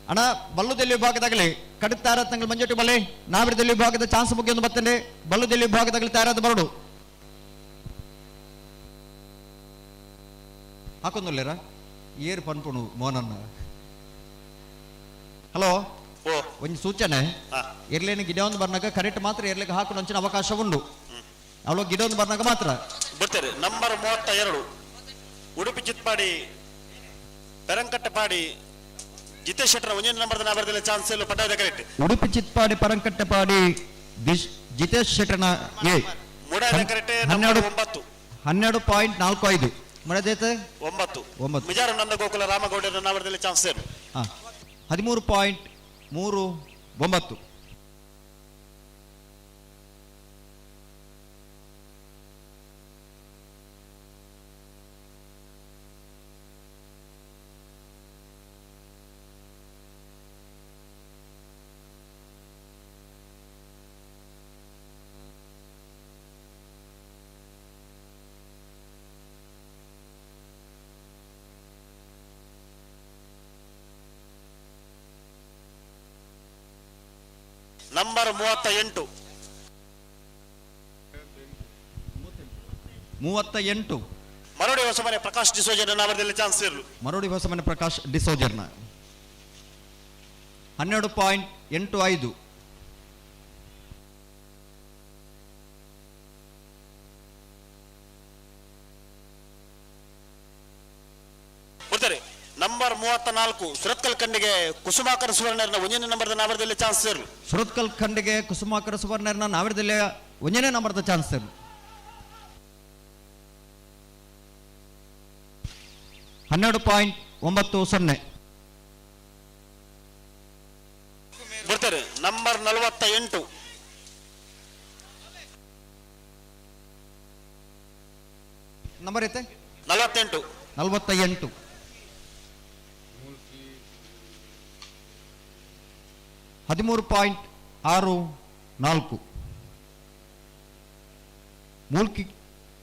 ಅಣ್ಣ ಬಲ್ಲುದೆಲ್ಲಿ ವಿಭಾಗದಾಗಲಿ ಕಡಿತ ತಯಾರಾದ ಮಂಜೋಟಿ ಬಲ್ಲೆ ನಾವಿರದಲ್ಲಿ ವಿಭಾಗದ ಚಾನ್ಸ್ ಮುಗಿಯೊಂದು ಬತ್ತಂಡೆ ಬಲ್ಲುದೆಲ್ಲಿ ವಿಭಾಗದಾಗಲಿ ತಯಾರಾದ ಬರಡು ಹಾಕೊಂದುಲ್ಲೇರ ಏರ್ ಪನ್ಪುಣು ಮೋನನ್ನ. ಹಲೋ, ಒಂದು ಸೂಚನೆ, ಎರ್ಲೇನು ಗಿಡ ಒಂದು ಬರ್ನಾಗ ಕರೆಕ್ಟ್ ಮಾತ್ರ ಎರ್ಲಿಕ್ಕೆ ಹಾಕೊಂಡು ಒಂಚಿನ ಅವಕಾಶ ಉಂಡು. ಅವಳು ಗಿಡ ಒಂದು ಬರ್ನಾಗ ಮಾತ್ರ ಬರ್ತಾರೆ. ನಂಬರ್ 32 ಉಡುಪಿ ಚಿತ್ಪಾಡಿ ಪೆರಂಕಟ್ಟಪಾಡಿ ಜಿತೇಶ್ ಶೆಟ್ಟರ್ ಒಂಜನೇ ನಂಬರ್ ನಾಬರ್ದಿಲ್ಲ ಚಾನ್ಸ್ ಇಲ್ಲ ಪಡ್ಡಾದ ಕರೆಕ್ಟ್. ಉಡುಪಿ ಚಿತ್ಪಾಡಿ ಪರಂಕಟ್ಟಪಾಡಿ ಜಿತೇಶ್ ಶೆಟ್ಟರ್ನ ಎ ಮೂಡಾದ ಕರೆಕ್ಟ್ ನಂಬರ್ 9 12.45 ಮಳೆದೈತೆ 9 9. ಮಿಜಾರ ನಂದ ಗೋಕುಲ ರಾಮಗೌಡರ ನಾಬರ್ದಿಲ್ಲ ಚಾನ್ಸ್ ಇಲ್ಲ. 13.39. ನಂಬರ್ 38 38 ಮರೋಡಿ ಹೊಸಮನೆ ಪ್ರಕಾಶ್ ಡಿಸೋಜನ್ ಅವರದಲ್ಲಿ ಚಾನ್ಸ್ ಇರಲು. ಮರೋಡಿ ಹೊಸಮನೆ ಪ್ರಕಾಶ್ ಡಿಸೋಜರ್ನ 12.85. ಬರ್ತಾರೆ. ನಂಬರ್ 34 ಸುರತ್ಕಲ್ ಖಂಡಿಗೆ ಕುಸುಮಾಕರ ಸುವರ್ಣರ್ನ ಒಂದನೇ ನಂಬರ್ದ ನಾವರದಲ್ಲಿ ಚಾನ್ಸ್ ಇರಲು. ಸುರತ್ಕಲ್ ಖಂಡಿಗೆ ಕುಸುಮಾಕರ ಸುವರ್ಣರ್ನ ನಾವರದಲ್ಲಿ ಒಂದನೇ ನಂಬರ್ದ ಚಾನ್ಸ್ ಇರಲು. 12.90. ಬರ್ತಾರೆ. ನಂಬರ್ 48 ನಂಬರ್ ಐತೆ 48 48. 13.64. ಮೂಲ್ಕಿ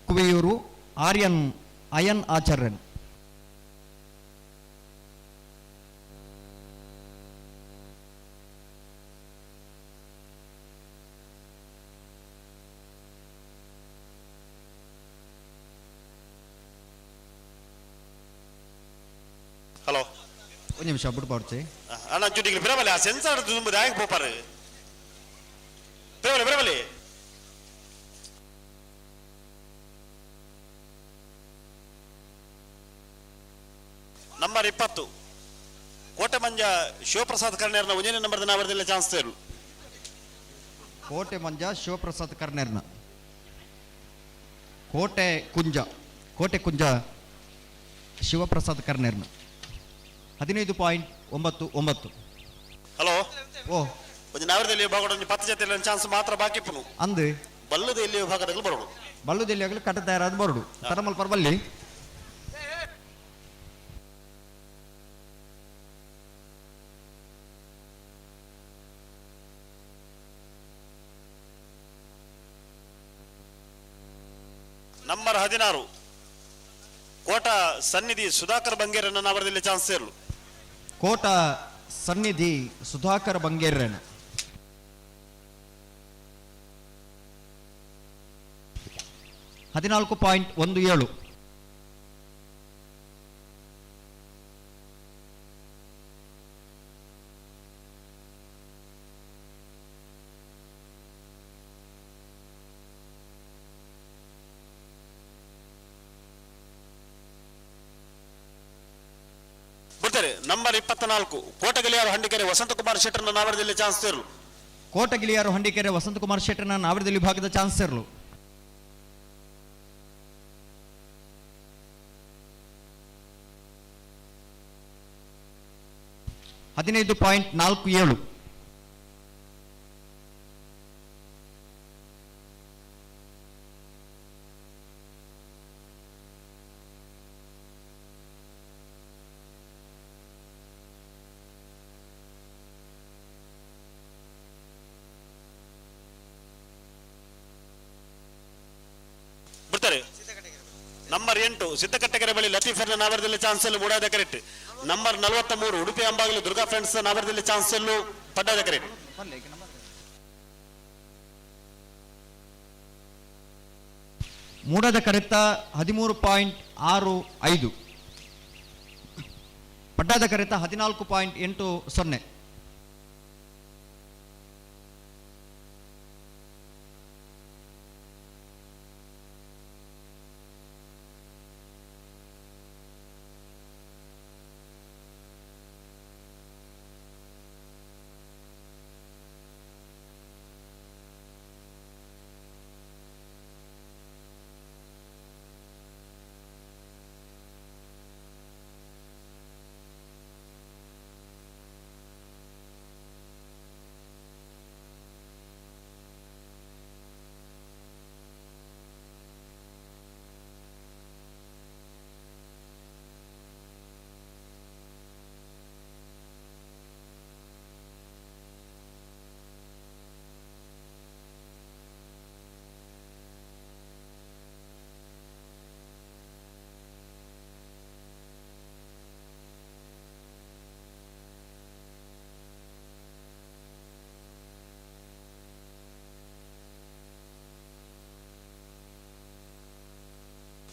ಕುವೆಯೂರು ಆರ್ಯನ್ ಅಯನ್ ಆಚಾರ್ಯನ್. ಹಲೋ, ಒಂದು ನಿಮಿಷ ಬಿಡ್ಬಾರ್ದು. ಅಣ್ಣ ಜುಡಿಗೆ ಬಿರಬಲಿ ಆ ಸೆನ್ಸಾರ್ ತುಂಬುದು ಹೇಗೆ ಪೋಪಾರು ಬಿರಬಲಿ ಬಿರಬಲಿ. ನಂಬರ್ 20 ಕೋಟೆ ಮಂಜ ಶಿವಪ್ರಸಾದ್ ಕರ್ನೇರ್ನ ಒಂದನೇ ನಂಬರ್ ನಾವರದಲ್ಲಿ ಚಾನ್ಸ್ ತೇರು. ಕೋಟೆ ಮಂಜ ಶಿವಪ್ರಸಾದ್ ಕರ್ನೇರ್ನ ಕೋಟೆ ಕುಂಜ, ಕೋಟೆ ಕುಂಜ ಶಿವಪ್ರಸಾದ್ ಕರ್ನೇರ್ನ 15.99. ಹಲೋ, ಓ ಒಂದು ನಾವರದಲ್ಲಿ ವಿಭಾಗ ಒಂದು 10 ಜೊತೆ ಚಾನ್ಸ್ ಮಾತ್ರ ಬಾಕಿ ಪುನು ಅಂದು ಬಲ್ಲದ ಎಲ್ಲಿ ವಿಭಾಗದಲ್ಲಿ ಬರೋಡು ಬಲ್ಲದಲ್ಲಿ ಆಗಲಿ ಕಟ್ಟ ತಯಾರಾದ ಬರೋಡು ತರಮಲ್ ಪರ್ಬಲ್ಲಿ. ನಂಬರ್ 16 ಕೋಟ ಸನ್ನಿಧಿ ಸುಧಾಕರ್ ಬಂಗೇರನ್ನ ನಾವರದಲ್ಲಿ ಚಾನ್ಸ್ ಸೇರಲು. ಕೋಟ ಸನ್ನಿಧಿ ಸುಧಾಕರ್ ಬಂಗೇರನ 14.17. ಬರ್ತಾರೆ. ನಂಬರ್ 24 ಕೋಟಗಿಲಿಯಾರು ಹಂಡಿಕೆರೆ ವಸಂತಕುಮಾರ್ ಶೆಟ್ಟರ್ನ ನಾವರದಲ್ಲಿ ಚಾನ್ಸ್ ಸೇರಲು. ಕೋಟಗಿಲಿಯಾರು ಹಂಡಿಕೆರೆ ವಸಂತಕುಮಾರ್ ಶೆಟ್ಟರ್ನ ನಾವರದಲ್ಲಿ ವಿಭಾಗದ ಚಾನ್ಸ್ ಸೇರಲು. 15.47. ಬರ್ತಾರೆ. ನಂಬರ್ 8 ಸಿದ್ದಕಟ್ಟೆಕೆರೆ ಬಳಿ ಲತೀಫರ್ನ ನಾವರದಲ್ಲಿ ಚಾನ್ಸೆಲ್ ಮೂಡಾದ ಕರೆಕ್ಟ್. ನಂಬರ್ 43 ಉಡುಪಿ ಅಂಬಾಗಿಲು ದುರ್ಗಾ ಫ್ರೆಂಡ್ಸ್ ನಾವರದಲ್ಲಿ ಚಾನ್ಸೆಲ್ ಪಡ್ಡಾದ ಕರೆಕ್ಟ್. ಮೂಡದ ಕರೆತ 13.65, ಪಡ್ಡಾದ ಕರೆತ 14.80.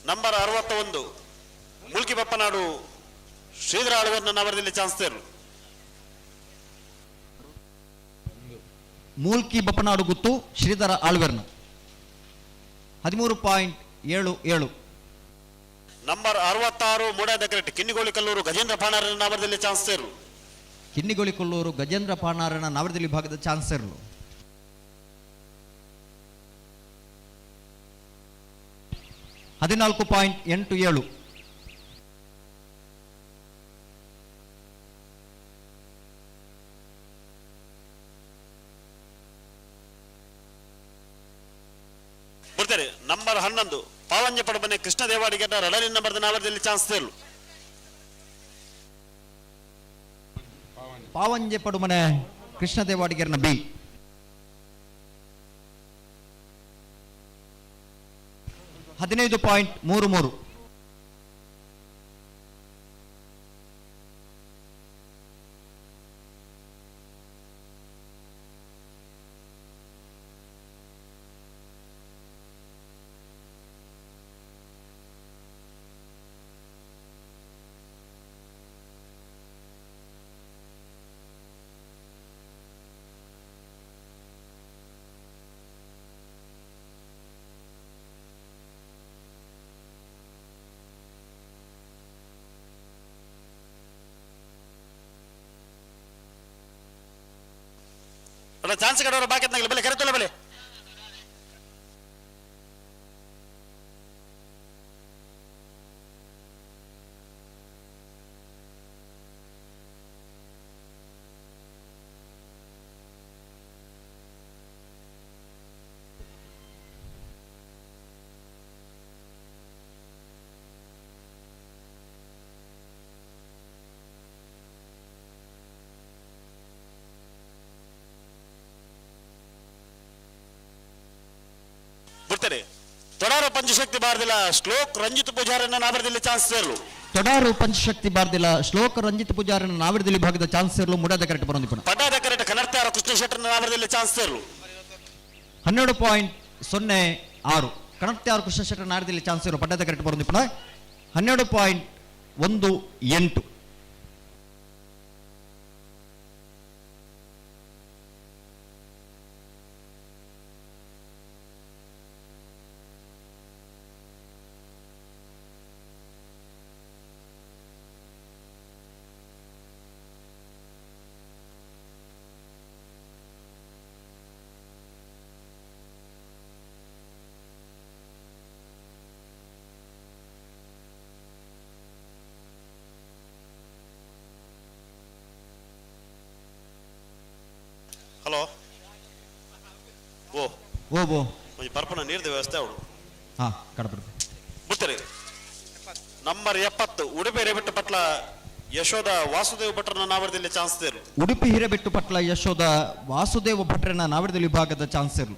ನಂಬರ್ 61 ಮುಲ್ಕಿ ಬಪ್ಪನಾಡು ಶ್ರೀಧರ ಆಳ್ವರ್ನ ನವರದಲ್ಲಿ ಚಾನ್ಸ್ತೇರು. ಮೂಲ್ಕಿ ಬಪ್ಪನಾಡು ಗುತ್ತು ಶ್ರೀಧರ ಆಳ್ವೆರ್ನ 13.77. ನಂಬರ್ 66 ಮೂಡಾದ ಕರೆಕ್ಟ್ ಕಿನ್ನಿಗೋಳಿ ಕಲ್ಲೂರು ಗಜೇಂದ್ರ ಪಾಣಾರನ ನವರದಲ್ಲಿ ಚಾನ್ಸ್ತೇರು. ಕಿನ್ನಿಗೋಳಿ ಕೊಲ್ಲೂರು ಗಜೇಂದ್ರ ಪಾಣಾರನ ನವರದಲ್ಲಿ ವಿಭಾಗದ ಚಾನ್ಸರ್ಲು. 14.87. ಬರ್ತಾರೆ ನಂಬರ್ 11 ಪಾವಂಜೆ ಪಡಬನೆ ಕೃಷ್ಣ ದೇವಾಡಿಗೆ ರಡಲಿನ ನಂಬರ್ ನವರದಲ್ಲಿ ಚಾನ್ಸ್ ತೇರು. ಪಾವಂಜೆ ಪಡುಮನೆ ಕೃಷ್ಣ ದೇವಾಡಿಗರ್ನ ಬಿ. 15.33. ಚಾನ್ಸ್ ಕಡೋರ ಬಾಕಿ ಬೆಲೆ ಕರೆತಲ್ಲ ಬೆಲೆ. ಬಿಡ್ತಾರೆ ತೊಡಾರು ಪಂಚಶಕ್ತಿ ಬಾರದಿಲ್ಲ ಶ್ಲೋಕ್ ರಂಜಿತ್ ಪೂಜಾರನ್ನ ನಾವರದಲ್ಲಿ ಚಾನ್ಸ್ ಸೇರ್ಲು. ತೊಡಾರು ಪಂಚಶಕ್ತಿ ಬಾರದಿಲ್ಲ ಶ್ಲೋಕ ರಂಜಿತ್ ಪೂಜಾರನ್ನ ನಾವರದಲ್ಲಿ ಭಾಗದ ಚಾನ್ಸ್ ಸೇರ್ಲು ಮುಡಾದ ಕರೆಕ್ಟ್ ಬರೋದಿಪ್ಪಣ. ಪಡ್ಡಾದ ಕರೆಕ್ಟ್ ಕನರ್ತಾರ ಕೃಷ್ಣ ಶೆಟ್ಟರ್ನ ನಾವರದಲ್ಲಿ ಚಾನ್ಸ್ ಸೇರ್ಲು. 12.06 ಕನರ್ತಾರ ಕೃಷ್ಣ ಶೆಟ್ಟರ್ ನಾವರದಲ್ಲಿ ಚಾನ್ಸ್ ಸೇರ್ಲು ಪಡ್ಡಾದ ಕರೆಕ್ಟ್ ಬರೋದಿಪ್ಪಣ. 12.18. ಹಲೋ ಓ ಓ ಓ ಒಂಜಿ ಪರ್ಪನ ನೀರ್ದ ವ್ಯವಸ್ಥೆ ಅವಳು ಹಾ ಕಡಪಡ ಬಿಡ್ತಾರೆ. ನಂಬರ್ 70 ಉಡುಪಿ ಹಿರೇಬೆಟ್ಟು ಪಟ್ಲ ಯಶೋಧ ವಾಸುದೇವ ಭಟ್ರನ ನಾವರದಲ್ಲಿ ಚಾನ್ಸ್ ತೇರು. ಉಡುಪಿ ಹಿರೇಬೆಟ್ಟು ಪಟ್ಲ ಯಶೋಧ ವಾಸುದೇವ ಭಟ್ರನ ನಾವರದಲ್ಲಿ ವಿಭಾಗದ ಚಾನ್ಸರ್ಲು.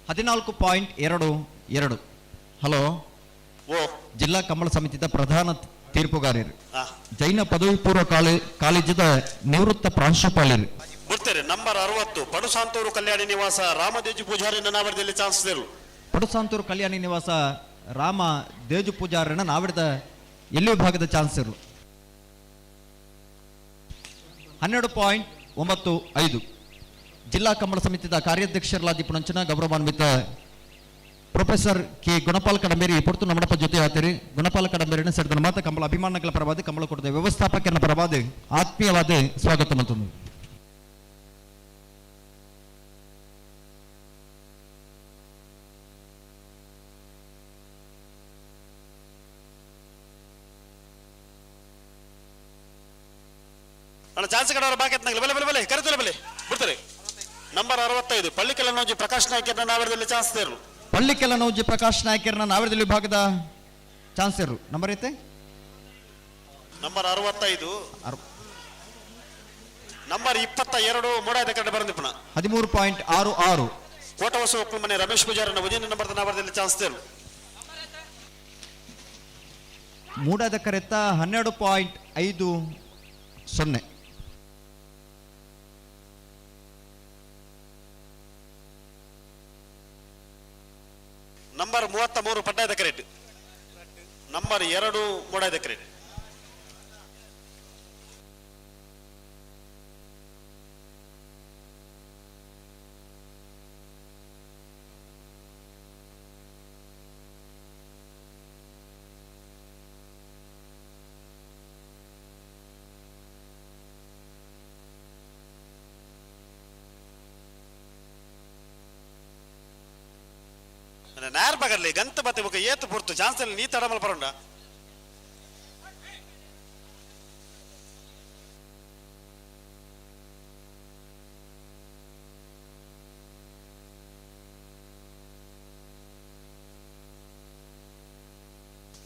14.22. ಹಲೋ, ಜಿಲ್ಲಾ ಕಂಬಳ ಸಮಿತಿದ ಪ್ರಧಾನ ತೀರ್ಪುಗಾರರು, ಜೈನ ಪದವಿ ಪೂರ್ವ ಕಾಲೇಜಿದ ನಿವೃತ್ತ ಪ್ರಾಂಶುಪಾಲರು. ಬರ್ತಾರೆ. ನಂಬರ್ 60 ಪಡುಸಾಂತೂರು ಕಲ್ಯಾಣಿ ನಿವಾಸ ರಾಮದೇಜು ಪೂಜಾರಿ ನಾವರದಲ್ಲಿ ಚಾನ್ಸ್ ದೇರು. ಪಡುಸಾಂತೂರು ಕಲ್ಯಾಣಿ ನಿವಾಸ ರಾಮ ದೇಜು ಪೂಜಾರನ ನಾವಿಡದ ಎಲ್ಲಿ ವಿಭಾಗದ ಚಾನ್ಸರು. 12.95. ಜಿಲ್ಲಾ ಕಂಬಳ ಸಮಿತಿದ ಕಾರ್ಯಾಧ್ಯಕ್ಷರಲಾದಿ ಪುಣಂಚನ ಗೌರವಾನ್ವಿತ ಪ್ರೊಫೆಸರ್ ಕೆ ಗುಣಪಾಲ್ ಕಡಂಬೇರಿ ಪೊರ್ತು ನಮ್ಮಡಪ್ಪ ಜೊತೆ ಆತೇರಿ. ಗುಣಪಾಲ್ ಕಡಂಬೇರಿನ ಸೆಡ್ದನ ಮಾತ ಕಂಬಳ ಅಭಿಮಾನಗಳ ಪರವಾದ ಕಂಬಳ ಕೊಡದೆ ವ್ಯವಸ್ಥಾಪಕನ ಪರವಾದ ಆತ್ಮೀಯವಾದ ಸ್ವಾಗತ ಮಂತಂದು. ಅಣ್ಣ ಚಾನ್ಸ್ ಕಡವರ ಬಾಕಿ ಬಲೆ ಬಲೆ ಬಲೆ ಕರೆತಲೆ ಬಲೆ ಬಿಡ್ತಾರೆ. ನಂಬರ್ 65 ಪಳ್ಳಿಕೆಲ ನೌಜಿ ಪ್ರಕಾಶ್ ನಾಯ್ಕರ್ನ ನಾವರದಲ್ಲಿ ಚಾನ್ಸ್ ದೇರು. ಪಳ್ಳಿಕೆಲ ನೌಜಿ ಪ್ರಕಾಶ್ ನಾಯ್ಕರ್ನ ನಾವರದಲ್ಲಿ ವಿಭಾಗದ ಚಾನ್ಸರು. ನಂಬರ್ ಐತೆ ನಂಬರ್ 65. ನಂಬರ್ 22 ಮೂಡಾದ ಕಡೆ ಬರಂದಿಪ್ಪಣ 13.66. ಕೋಟವಸ ಒಕ್ಕಲು ಮನೆ ರಮೇಶ್ ಪೂಜಾರನ ಉದಯನ ನಂಬರ್ ನಾವರದಲ್ಲಿ ಚಾನ್ಸ್ ದೇರು. ಮೂಡಾದ ಕರೆತ 12.50. ನಂಬರ್ 33 ಪಡ್ಡಾಯದ ಕ್ರೇಟ್. ನಂಬರ್ 2 ಮೂಡಾಯದ ಕ್ರೇಟ್. ನಾರ್ ಬಗರ್ಲಿ ಗಂತ ಬತ್ತೆ ಬೊಕ ಏತು ಪೊರ್ತು ಚಾನ್ಸ್ ನೀ ತಡಮಲ್ ಪರಂಡ.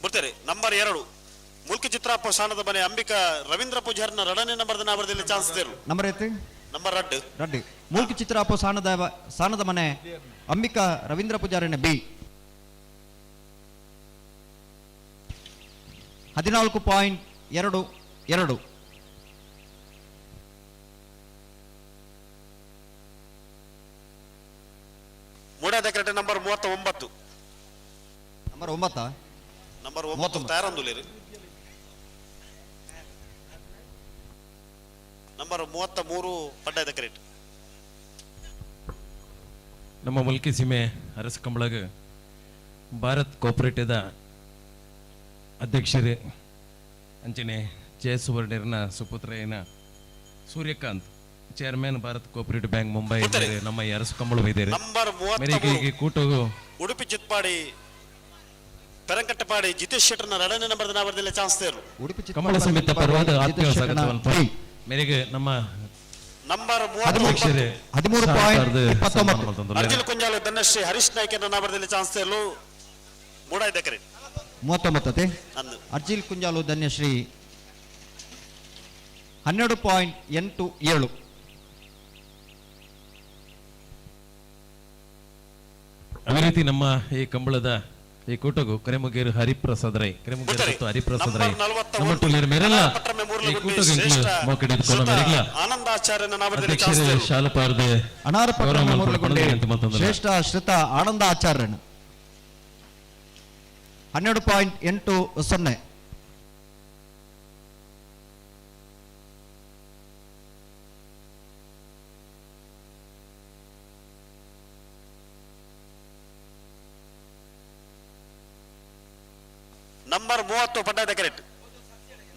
ಬರ್ತಾರೆ. ನಂಬರ್ 2 ಮುಲ್ಕಿ ಚಿತ್ರಾಪ ಸಾಣದ ಮನೆ ಅಂಬಿಕಾ ರವೀಂದ್ರ ಪೂಜಾರ್ನ ರಡನೆ ನಂಬರ್ ನಾವರದಲ್ಲಿ ಚಾನ್ಸ್ ದೇರು. ನಂಬರ್ ಐತೆ ನಂಬರ್ 2 ರಡ್ಡು ಮುಲ್ಕಿ ಚಿತ್ರಾಪ ಸಾಣದ ಮನೆ ಅಂಬಿಕಾ ರವೀಂದ್ರ ಪೂಜಾರಿನ ಬಿ. 14.22. ಮೂಡಾದ ಕರೆಕ್ಟ್ ನಂಬರ್ 39. ನಂಬರ್ 9 ನಂಬರ್ 9 ತಯಾರಂದುಲೇರು. ನಂಬರ್ 33 ಪಡ್ಡಾಯದ ಕರೆಕ್ಟ್. ನಮ್ಮ ಮುಲ್ಕಿ ಸೀಮೆ ಅರಸು ಕಂಬಳಗ ಭಾರತ್ ಕೋಪರೇಟಿವ್ದ ಅಧ್ಯಕ್ಷರು ಅಂಚನೆ ಜಯಸುವರ್ಣರ್ನ ಸುಪುತ್ರ Suryakant chairman Bharat cooperative bank Mumbai ನಮ್ಮ ಈ ಅರಸು ಕಂಬಳ ಬೈದೇರು. ನಂಬರ್ ಮೇರೆಗೆ 33 ಈ ಕೂಟವು ಉಡುಪಿ ಚಿತ್ಪಾಡಿ ಪೆರಂಕಟ್ಟಪಾಡಿ ಜಿತೇಶ್ ಶೆಟ್ಟರ್ನ ಎರಡನೇ ನಂಬರ್ ನಾವರದಲ್ಲಿ ಚಾನ್ಸ್ ದೇರು. ಉಡುಪಿ ಕಂಬಳ ಸಮಿತಿ ಪರವಾದ ಆತ್ಮೀಯ ಸ್ವಾಗತವನ್ನು ಮೇರೆಗೆ ನಮ್ಮ ನಂಬರ್ ಅಧ್ಯಕ್ಷರೇ 13.29. ಅರ್ಜುನ್ ಕುಂಜಾಲು ಧನಶ್ರೀ ಹರೀಶ್ ನಾಯ್ಕನ ನಾವರದಲ್ಲಿ ಚಾನ್ಸ್ ದೇರಲು ಮೂಡಾಯ್ದ ಕರೆ 39. ಅಂದು ಅರ್ಜಿಲ್ ಕುಂಜಾಲು ಧನ್ಯಶ್ರೀ 12.87. ಅದೇ ರೀತಿ ನಮ್ಮ ಈ ಕಂಬಳದ ಈ ಕೂಟಗೂ ಕರೆಮುಗೇರು ಹರಿಪ್ರಸಾದ್ ರೈ, ಕರೆಮುಗೇರು ಮತ್ತು ಹರಿಪ್ರಸಾದ್ ರೈ ನಮ್ಮ ಟುಲಿಯರ್ ಮೇರೆಲ್ಲ ಈ ಕೂಟಗೂ ಮೋಕಡಿ ಮೇರೆಲ್ಲ ಆನಂದಾಚಾರ್ಯನ ನಾವರದಲ್ಲಿ ಚಾನ್ಸ್ ಅಧ್ಯಕ್ಷರೇ ದೇರಲು. ಶಾಲಪಾರದೆ ಅನಾರ ಗೌರವ ಮಲ್ಪಡು ಅಂತ ಮಾತಂದ್ರೆ. ಶ್ರೇಷ್ಠ ಶ್ರುತ ಆನಂದ ಆಚಾರ್ಯನ 12.80. ನಂಬರ್ 30 ಪಡ್ಡಾಯದ ಕರೆಕ್ಟ್.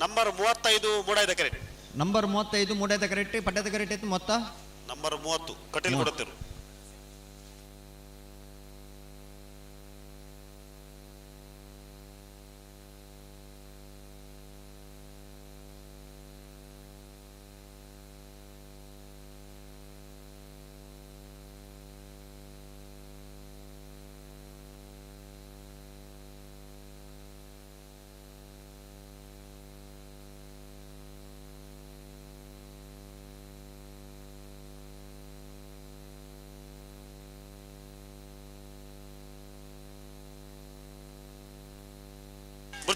ನಂಬರ್ 35 ಮೂಡಾಯದ ಕರೆಕ್ಟ್. ನಂಬರ್ 35 ಮೂಡಾಯದ ಕರೆಕ್ಟ್. ಪಡ್ಡಾಯದ ಕರೆಕ್ಟ್ ಇತ್ತು ಮೊತ್ತ ನಂಬರ್ 30 ಕಟೀಲ್ ಕೊಡುತ್ತಿರು.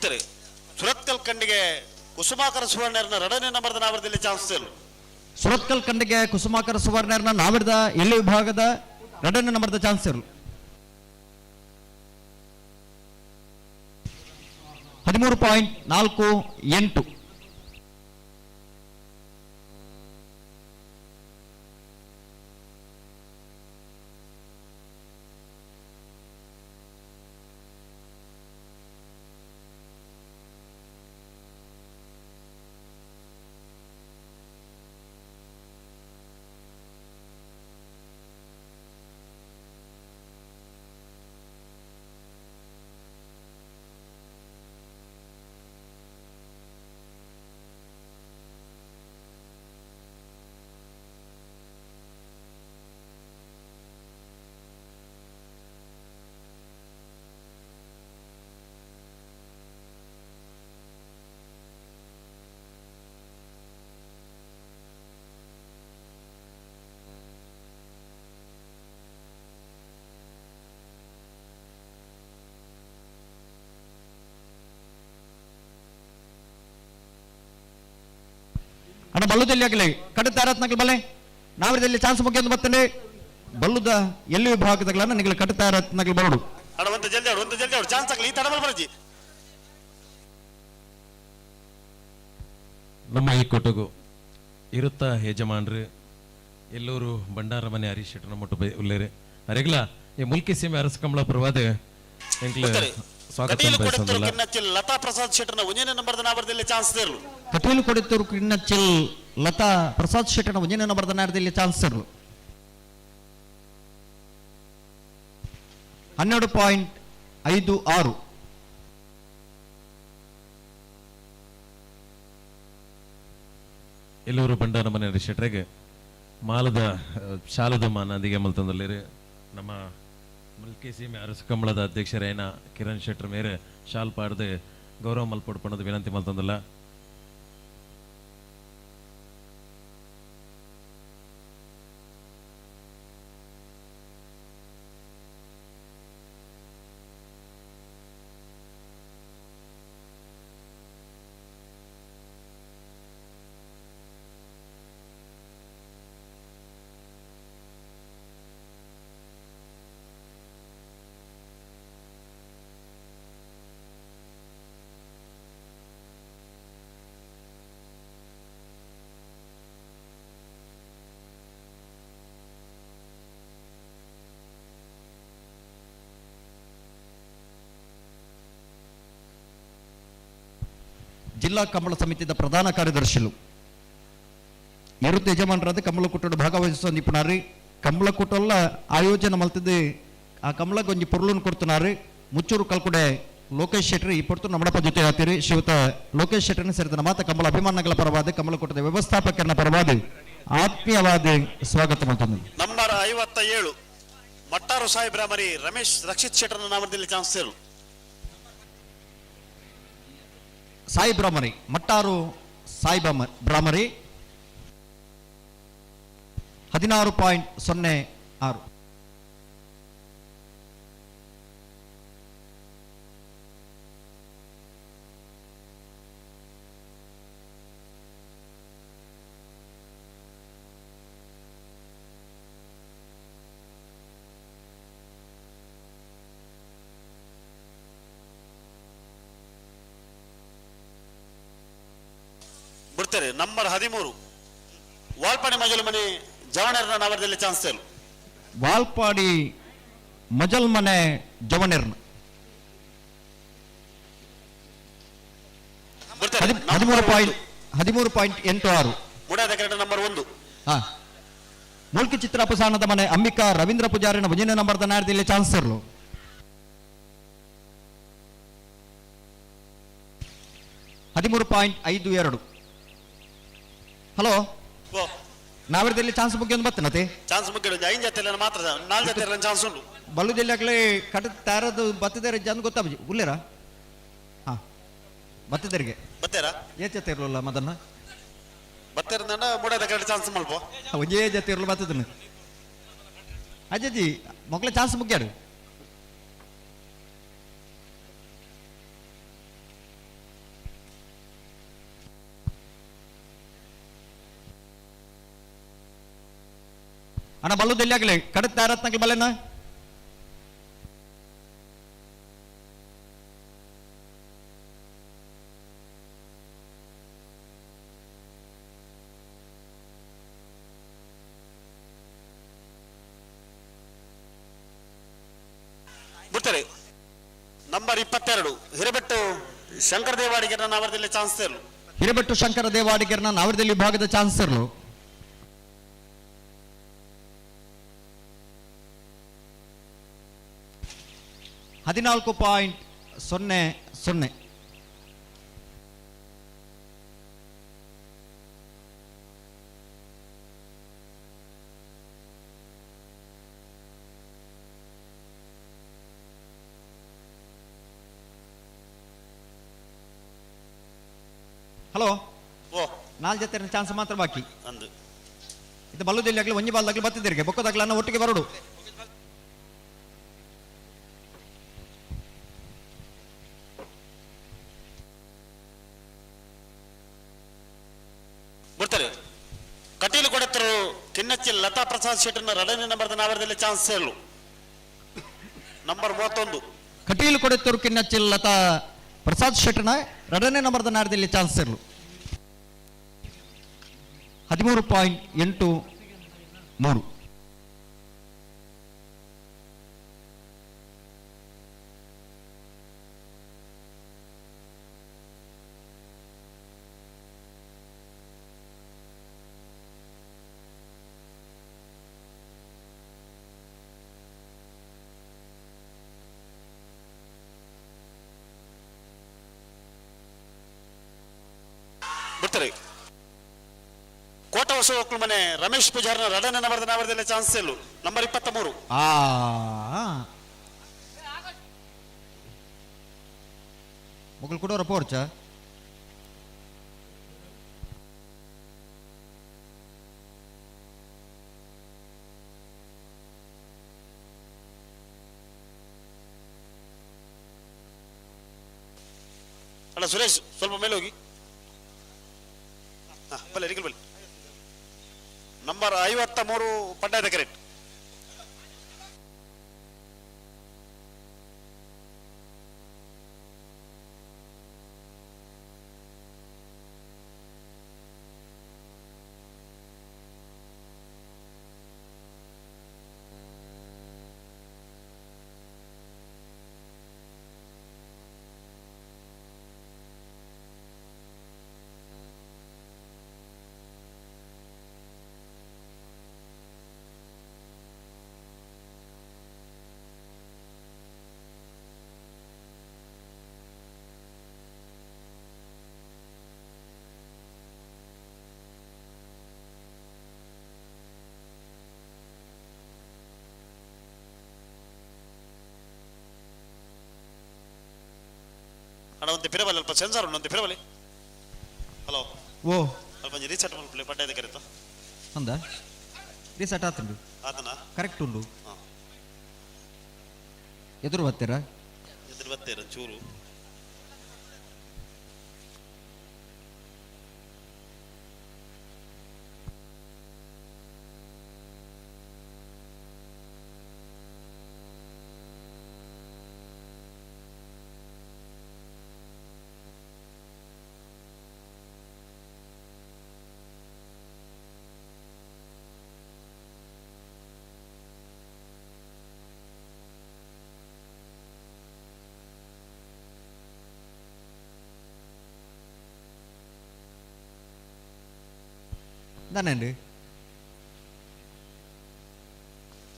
ಬಿಡ್ತಾರೆ. ಸುರತ್ಕಲ್ ಖಂಡಿಗೆ ಕುಸುಮಾಕರ ಸುವರ್ಣರ್ನ ಎರಡನೇ ನಂಬರ್ದ ನಾವರದಲ್ಲಿ ಚಾನ್ಸ್. ಸುರತ್ಕಲ್ ಖಂಡಿಗೆ ಕುಸುಮಾಕರ ಸುವರ್ಣರ್ನ ನಾವಿರದ ಎಲ್ಲಿ ವಿಭಾಗದ ಎರಡನೇ ನಂಬರ್ದ ಚಾನ್ಸ್ ಇರಲು 13.48. ಅಣ್ಣ ಬಲ್ಲುದಲ್ಲಿ ಆಗಲಿ ಕಡೆ ತಾರತ್ನಾಗಲಿ ಬಲ್ಲೆ ನಾವಿದಲ್ಲಿ ಚಾನ್ಸ್ ಮುಖ್ಯ ಅಂತ ಬರ್ತಾನೆ ಬಲ್ಲುದ ಎಲ್ಲಿ ವಿಭಾಗದಾಗಲನ್ನ ನಿಗಲ ಕಟ್ಟು ತಾರತ್ನಾಗಲಿ ಬರೋಡು. ಅಣ್ಣ ಒಂದು ಜಲ್ದಿ ಆಡು, ಒಂದು ಜಲ್ದಿ ಆಡು, ಚಾನ್ಸ್ ಆಗಲಿ ಈ ತಡ ಬರಜಿ. ನಮ್ಮ ಈ ಕೊಟಗು ಇರುತ್ತ ಯಜಮಾನ್ರು ಎಲ್ಲೂರು ಭಂಡಾರ ಮನೆ ಹರೀಶ್ ಶೆಟ್ಟರ್ ನಮ್ಮ ಒಟ್ಟು ಉಲ್ಲೇರು ಅರೆಗ್ಲ ಈ ಮುಲ್ಕಿ ಸೀಮೆ ಅರಸ ಕಮಲ ಪರವಾದ ಎಂಕ್ಲ ಸ್ವಾಗತ ಕಟೀಲು ಕೊಡುತ್ತರು ಬಯಸೋದಿಲ್ಲ. ಕಿನ್ನಚ್ಚಿಲ್ ಲತಾ ಪ್ರಸಾದ್ ಶೆಟ್ಟರ್ನ ಒಂದನೇ ನಂಬರ್ದ ನಾವರದಲ್ಲಿ ಚಾನ್ಸ್ ಇರಲು. ಕಟೀಲು ಕೊಡುತ್ತರು ಕಿನ್ನಚ್ಚಿಲ್ ಲತಾ ಪ್ರಸಾದ್ ಶೆಟ್ಟರ್ನ ಒಂದನೇ ನಂಬರ್ದ ನಾಡದಲ್ಲಿ ಚಾನ್ಸ್ ಇರಲು 12.56. ಎಲ್ಲೂರು ಭಂಡಾರ ಮನೆ ಹರೀಶ್ ಶೆಟ್ಟರಿಗೆ ಮಾಲದ ಶಾಲದ ಮಾನದಿಗೆ ಮಲ್ತಂದಲ್ಲಿರು ನಮ್ಮ ಮುಲ್ಕಿ ಸೀಮೆ ಅರಸು ಕಂಬಳದ ಅಧ್ಯಕ್ಷರೇನ ಕಿರಣ್ ಶೆಟ್ಟರ್ ಮೇರೆ ಶಾಲ್ ಪಾಡ್ದು ಗೌರವ ಮಲ್ಪೊಡ್ಪಣ್ಣದ ವಿನಂತಿ ಮಲ್ತಂದಲ್ಲ. ಜಿಲ್ಲಾ ಕಂಬಳ ಸಮಿತಿಯ ಪ್ರಧಾನ ಕಾರ್ಯದರ್ಶಿಲು ನಿವೃತ್ತ ಯಜಮಾನರಾದ ಕಂಬಳ ಕೂಟದ ಭಾಗವಹಿಸುವ ನಿಪುಣರು ಕಂಬಳ ಕೂಟಲ್ಲ ಆಯೋಜನೆ ಮಲ್ತಿದ್ದು ಆ ಕಂಬಳಕ್ಕೆ ಒಂಜಿ ಪೊರ್ಲುನ್ ಕೊಡ್తున్నారు ಮುಚ್ಚೂರು ಕಲ್ಕುಡೆ ಲೋಕೇಶ್ ಶೆಟ್ಟರ್ ಈ ಪೊರ್ತು ನಮ್ಮಡಪ್ಪ ಜೊತೆ ಹಾಕ್ತೀರಿ. ಶ್ರೀಯುತ ಲೋಕೇಶ್ ಶೆಟ್ಟರ್ನ ಸೇರಿದ ಮಾತ ಕಂಬಳ ಅಭಿಮಾನಗಳ ಪರವಾದ ಕಂಬಳ ಕೂಟದ ವ್ಯವಸ್ಥಾಪಕರನ್ನ ಪರವಾದ ಆತ್ಮೀಯವಾದ ಸ್ವಾಗತ ಮಾಡ್ತೀನಿ. ನಂಬರ್ 57 ಮಟ್ಟಾರು ಸಾಹೇಬ್ರ ಮರಿ ರಮೇಶ್ ರಕ್ಷಿತ್ ಶೆಟ್ಟರ್ನ ನಾಮದಲ್ಲಿ ಚಾನ್ಸ್ ಇರಲು. ಸಾಯಿ ಬ್ರಾಹ್ಮರಿ ಮಟ್ಟಾರು ಸಾಯಿ ಬ್ರಾಹ್ಮರಿ 16.06. ಬಿಡ್ತಾರೆ. ನಂಬರ್ 13 ವಾಲ್ಪಾಡಿ ಮಜಲು ಮನೆ ಜವಣರ್ನ ನಾವರದಲ್ಲಿ ಚಾನ್ಸ್ ಇರಲು. ವಾಲ್ಪಾಡಿ ಮಜಲ್ ಮನೆ ಜವಣರ್ನ 13.86. ಮುಡಾದ ಕರೆಕ್ಟ್ ನಂಬರ್ 1. ಮುಲ್ಕಿ ಚಿತ್ರಾಪಸಾನದ ಮನೆ ಅಂಬಿಕಾ ರವೀಂದ್ರ ಪೂಜಾರಿನ ಒಂದನೇ ನಂಬರ್ದ ನಾಡದಲ್ಲಿ ಚಾನ್ಸ್ ಇರಲು. 13.52. ಹಲೋ, ನಾವಿರದಲ್ಲಿ ಚಾನ್ಸ್ ಬಗ್ಗೆ ಒಂದು ಬರ್ತನತೆ ಚಾನ್ಸ್ ಬಗ್ಗೆ ಒಂದು 5 ಜೊತೆ ಮಾತ್ರ 4 ಜೊತೆ ಚಾನ್ಸ್ ಉಂಟು. ಬಲ್ಲು ಜಿಲ್ಲೆಗಲೇ ಕಟ ತಾರದು ಬತ್ತಿದ್ದಾರೆ ಜನ ಗೊತ್ತಾಬಜಿ ಉಲ್ಲೇರಾ? ಹಾ ಬತ್ತಿದ್ದರಿಗೆ ಬತ್ತೇರಾ? ಏ ಜೊತೆ ಇರಲಿಲ್ಲ ಮದನ್ನ ಬತ್ತೇರ ಮೂಡದ ಕಡೆ ಚಾನ್ಸ್ ಮಲ್ಪ ಒಂದೇ ಜೊತೆ ಇರಲು ಬತ್ತದನ್ನು ಅಜ್ಜಿ ಮಕ್ಕಳ ಚಾನ್ಸ್ ಮುಗ್ಯಾಡು. ಅಣ್ಣ ಬಲ್ಲುದೆಲ್ಲಿ ಆಗಲಿ ಕಡತ ರತ್ನಕ್ಕೆ ಬಲ್ಲೆನ. ಬಿಡ್ತಾರೆ ನಂಬರ್ 22 ಹಿರೇಬೆಟ್ಟು ಶಂಕರ ದೇವಾಡಿಗರ ನಾವರದಲ್ಲಿ ಚಾನ್ಸರ್ಲು. ಹಿರೇಬೆಟ್ಟು ಶಂಕರ ದೇವಾಡಿಗರನ ನಾವರದಲ್ಲಿ ವಿಭಾಗದ ಚಾನ್ಸರ್ಲು. 14.00. ಹಲೋ ಓ ನಾಲ್ ಜೊತೆ ಚಾನ್ಸ್ ಮಾತ್ರ ಬಾಕಿ. ಅಂದು ಇದು ಬಲ್ಲುದಲ್ಲಿ ಆಗಲಿ ಒಂಜಿ ಬಾಲ್ದಾಗ್ಲಿ ಬತ್ತಿದ್ದೀರಿಗೆ ಬೊಕ್ಕದಾಗ್ಲಿ ಒಟ್ಟಿಗೆ ಬರೋಡು. ಬರ್ತಾರೆ ಕಟೀಲು ಕೊಡತ್ತರು ಕಿನ್ನಚ್ಚಿ ಲತಾ ಪ್ರಸಾದ್ ಶೆಟ್ಟರ್ನ ಎರಡನೇ ನಂಬರ್ದ ನಾವರದಲ್ಲಿ ಚಾನ್ಸ್ ಸೇರಲು ನಂಬರ್ 31. ಕಟೀಲು ಕೊಡತ್ತರು ಕಿನ್ನಚ್ಚಿ ಲತಾ ಪ್ರಸಾದ್ ಶೆಟ್ಟರ್ನ ಎರಡನೇ ನಂಬರ್ದ ನಾರದಲ್ಲಿ ಚಾನ್ಸ್ ಸೇರಲು 13.83. ಬಿಡ್ತಾರೆ ಕೋಟ ಹೊಸ ಒಕ್ಕಲು ಮನೆ ರಮೇಶ್ ಪೂಜಾರ್ನ ಎರಡನೇ ನಂಬರ್ದ ನಾವರದಲ್ಲಿ ಚಾನ್ಸ್ ಇಲ್ಲ ನಂಬರ್ 23. ಆ ಮೊಗಲ್ ಕೊಡೋರ ಪೋರ್ಚ ಅಲ್ಲ ಸುರೇಶ್ ಸ್ವಲ್ಪ ಮೇಲೆ ಹೋಗಿ. ಬಲೆ ನಿಖಿಲ್ ಬಲೆ ನಂಬರ್ 53 ಪಡ್ಡಾದ ಕರೆಕ್ಟ್. ಅಣ್ಣ ಒಂದು ಪಿರಬಲಿ ಅಲ್ಪ ಸೆನ್ಸಾರ್ ಉಂಟು ಒಂದು ಪಿರಬಲಿ. ಹಲೋ ಓ ಅಲ್ಪ ಒಂಜಿ ರೀಸೆಟ್ ಮಲ್ಪಲೆ ಪಡ್ಡಾದ ಕರೆತ ಅಂದ ರೀಸೆಟ್ ಆತುಂಡು ಆತನ ಕರೆಕ್ಟ್ ಉಂಡು. ಹಾ. ಎದುರು ಬರ್ತೀರಾ? ಎದುರು ಬರ್ತೀರ ಚೂರು. ದಾನೇಂಡು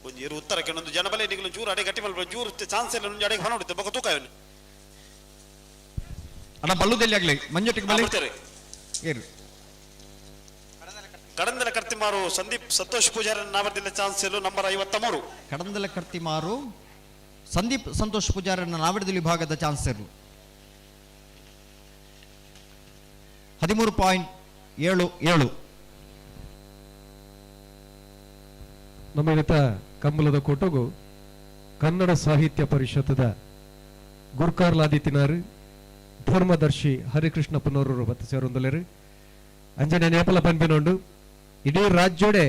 ಒಂಜಿ ಇರು ಉತ್ತರಕ್ಕೆ ಒಂದು ಜನಬಲೆ ನಿಗಲು ಚೂರು ಅಡೆ ಗಟ್ಟಿ ಮಲ್ಪ ಚೂರು ಚಾನ್ಸ್ ಇಲ್ಲ ಒಂಜಿ ಅಡೆಗೆ ಹೊಣ ಹೊಡಿತು ಬೊಕ್ಕ ತೂಕ ಅವನು. ಅಣ್ಣ ಬಲ್ಲುದಲ್ಲಿ ಆಗಲಿ ಮಂಜೊಟ್ಟಿಗೆ ಬಲ್ಲಿ ಬರ್ತಾರೆ. ಏರು ಕಡಂದಲ ಕರ್ತಿಮಾರು ಸಂದೀಪ್ ಸಂತೋಷ್ ಪೂಜಾರಿ ನಾವರ್ದಿಲ್ಲ ಚಾನ್ಸ್ ಇಲ್ಲ ನಂಬರ್ 53. ಕಡಂದಲ ಕರ್ತಿಮಾರು ಸಂದೀಪ್ ಸಂತೋಷ್ ಪೂಜಾರನ್ನ ನಾವಡದಲ್ಲಿ ವಿಭಾಗದ ಚಾನ್ಸರ್ 13.77. ನಮ್ಮ ಇತ್ತ ಕಂಬಳದ ಕೊಟಗು ಕನ್ನಡ ಸಾಹಿತ್ಯ ಪರಿಷತ್ತದ ಗುರ್ಕಾರ್ಲಾದಿತ್ತಿನಾರು ಧರ್ಮದರ್ಶಿ ಹರಿಕೃಷ್ಣ ಪುನರೂರು ಬತ್ತ ಸೇರೊಂದಲೇರು ಅಂಜನೆ ನೇಪಲ ಪನ್ಪಿನೊಂಡು ಇಡೀ ರಾಜ್ಯೋಡೆ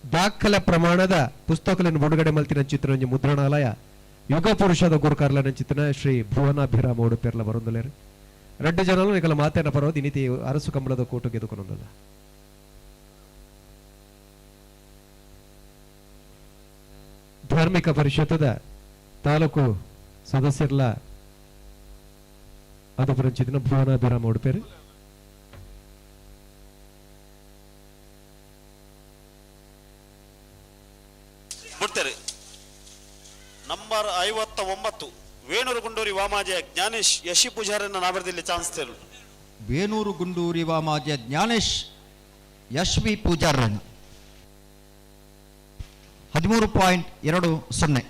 ದಾಖಲೆ ಪ್ರಮಾಣದ ಪುಸ್ತಕಗಳನ್ನು ಬಿಡುಗಡೆ ಮಲ್ತಿನ ಚಿತ್ರ ಮುದ್ರಣಾಲಯ ಯುಗ ಪುರುಷದ ಗುರುಕಾರ್ಲನ ಚಿತ್ರನ ಶ್ರೀ ಭುವನಾಭಿರಾಮ ಉಡುಪೆರ್ಲ ಬರೊಂದುಲೇರು. ರಡ್ಡು ಜನಲು ನಿಕಲ ಮಾತೇನ ಪರೋದು ಇನಿತಿ ಅರಸು ಕಂಬಳದ ಕೂಟು ಗೆದುಕೊನೊಂದುಲ್ಲ. ಧಾರ್ಮಿಕ ಪರಿಷತ್ತದ ತಾಲೂಕು ಸದಸ್ಯರ್ಲ ಅದು ಪುರಂಚಿತಿನ ಭುವನಾಭಿರಾಮ ಉಡುಪೇರು. ಬಿಡ್ತಾರೆ. ನಂಬರ್ 59 ವೇಣೂರು ಗುಂಡೂರಿ ವಾಮಾಜೆ ಜ್ಞಾನೇಶ್ ಯಶಿ ಪೂಜಾರನ್ನ ನಾಬರ್ದಿಲ್ಲಿ ಚಾನ್ಸ್ ತೇರು. ವೇಣೂರು ಗುಂಡೂರಿ ವಾಮಾಜೆ ಜ್ಞಾನೇಶ್ ಯಶ್ವಿ ಪೂಜಾರನ್ 13.20.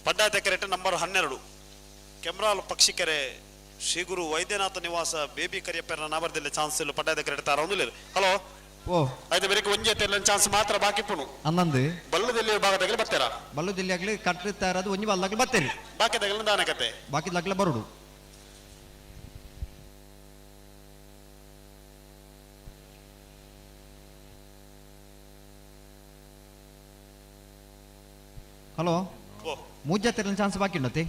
ಪಡ್ಡಾತೆಕೆರೆ ನಂಬರ್ 12 ಕೆಮ್ರಾಲ್ ಪಕ್ಷಿಕೆರೆ ಶ್ರೀ ಗುರು ವೈದ್ಯನಾಥ ನಿವಾಸ ಬೇಬಿ ಕರಿಯಪ್ಪನ ನಾಬರ್ದಿಲ್ಲ ಚಾನ್ಸ್ ಇಲ್ಲ ಪಡ್ಡಾತೆಕೆರೆ ತಾರ. ಹಲೋ ಓ ಆಯ್ತು ಬೇರೆ ಒಂಜೆ ತೆಲ್ಲ ಚಾನ್ಸ್ ಮಾತ್ರ ಬಾಕಿ ಪುಣು ಅನ್ನಂದು ಬಲ್ಲದಲ್ಲಿ ಭಾಗದಾಗಲಿ ಬರ್ತೀರಾ? ಬಲ್ಲದಲ್ಲಿ ಆಗ್ಲಿ ಕಟ್ಟಿರ್ತಾ ಇರೋದು ಒಂಜಿ ಬಲ್ಲಾಗ್ಲಿ ಬರ್ತೀರಿ, ಬಾಕಿ ತಗಲಿ ದಾನ ಕತೆ ಬಾಕಿ ದಾಗಲೇ ಬರೋಡು. ಹಲೋ ಓ ಮೂಜ ತೆರನ ಚಾನ್ಸ್ ಬಾಕಿ ಉಂಡತಿ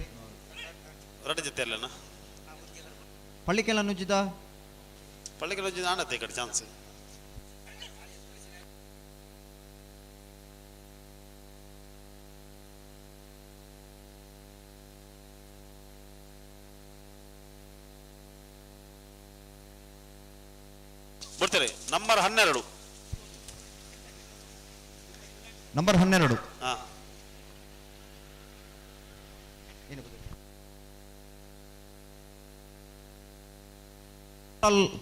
ರಡ್ಡು ಜೊತೆ ಅಲ್ಲನ ಪಳ್ಳಿಕೆಲ್ಲ ನುಜ್ಜಿದ ಪಳ್ಳಿಕೆಲ್ಲ ನುಜ್ಜಿದ ಆನತ್ತೆ ಈ ಕಡೆ ಚಾನ್ಸ್. ಬಿಡ್ತೀರಿ ನಂಬರ್ 12. ನಂಬರ್ 12. ಹಾ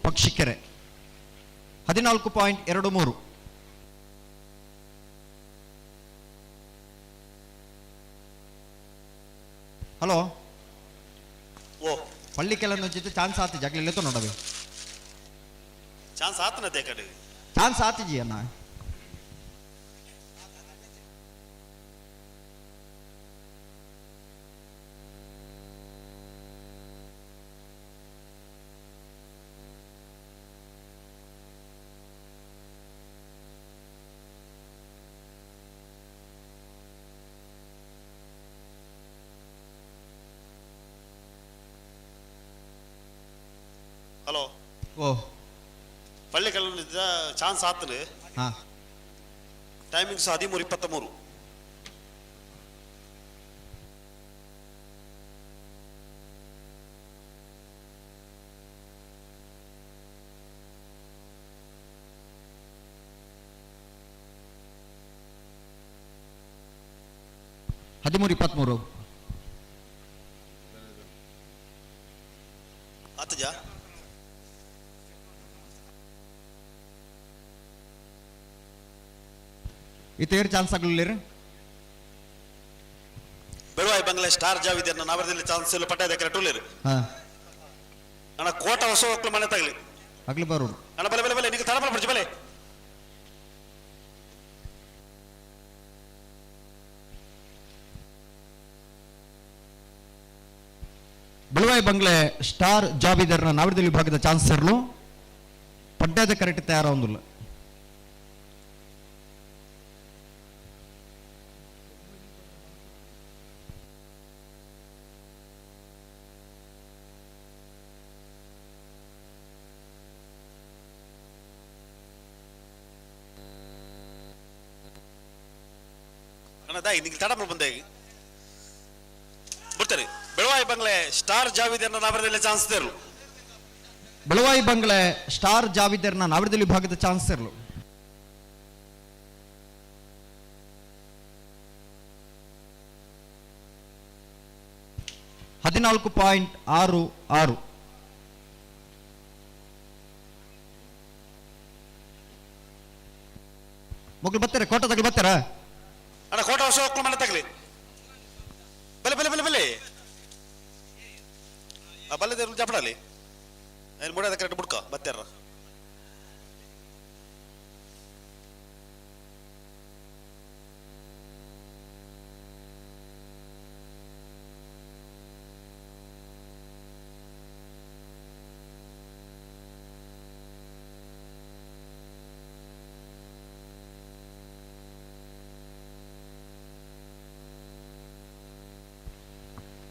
ಪಕ್ಷಿಕೆರೆ 14.23. ಹಲೋ ಓ ಪಳ್ಳಿಕೆಲ್ಲ ನುಜ್ಜಿದ್ದು ಚಾನ್ಸ್ ಆತಿ ಜಗ್ಲಿಲ್ಲ ನೋಡವೆ ಚಾನ್ಸ್ ಆತನತೆ ಕಡೆ ಚಾನ್ಸ್ ಆತಿಜಿ ಅಣ್ಣ. ಹಲೋ ಓ ಪಳ್ಳಿಕಲ್ಲ ಚಾನ್ಸ್ ಆತನು. ಹಾ ಟೈಮಿಂಗ್ಸ್ 13:23. 13:23. ಆತಜ ಇತೇರ್ ಚಾನ್ಸ್ ಆಗಲಿಲ್ಲ. ಬೆಳುವಾಯಿ ಬಂಗ್ಲೆ ಸ್ಟಾರ್ ಜಾವಿದೆ ನಾವರದಲ್ಲಿ ಚಾನ್ಸ್ ಇಲ್ಲ ಪಟ್ಟಾದ ಟೂಲಿರು. ಹಾ ಅಣ್ಣ ಕೋಟ ಹೊಸ ಹೋಗ್ಲು ಮನೆ ತಗಲಿ ಆಗ್ಲಿ ಬರೋದು. ಅಣ್ಣ ಬಲೆ ಬಲೆ ಬಲೆ ನಿಮಗೆ ತಡಬಲ ಬಿಡ್ಚಿ ಬಲೆ. ಬೆಳುವಾಯಿ ಬಂಗ್ಲೆ ಸ್ಟಾರ್ ಜಾಬಿದರ್ನ ನಾವರದಲ್ಲಿ ವಿಭಾಗದ ಚಾನ್ಸರ್ಲು ಪಡ್ಡಾದ ಕರೆಕ್ಟ್ ತಯಾರಾವೊಂದಿಲ್ಲ. ಅಣ್ಣ ದಾಯಿ ನಿಂಗೆ ತಡಬಲ ಬಂದೆ ಬಿಡ್ತಾರೆ. ಬೆಳುವಾಯಿ ಬಂಗ್ಲೆ ಸ್ಟಾರ್ ಜಾವಿದರ್ನ ನಾವರದಲ್ಲಿ ಚಾನ್ಸ್ ತೇರು. ಬೆಳುವಾಯಿ ಬಂಗ್ಲೆ ಸ್ಟಾರ್ ಜಾವಿದರ್ನ ನಾವರದಲ್ಲಿ ವಿಭಾಗದ ಚಾನ್ಸ್ ಇರಲು. 14.66. ಮಗಳು ಬರ್ತಾರೆ ಕೋಟ ತಗಲು ಬರ್ತಾರ? ಅಣ್ಣ ಕೋಟ ಹೊಸ ಹೋಗ್ಲು ಮನೆ ತಗಲಿ ಬಲೆ ಬಲೆ ಬಲೆ ಬಲೆ ಆ ಬಲ್ಲೆ ದೇವ್ರು ಜಪಡಲಿ ಏನು ಮುಡಿಯೋದ ಕರೆಕ್ಟ್ ಬುಡ್ಕ ಬತ್ತಾರ.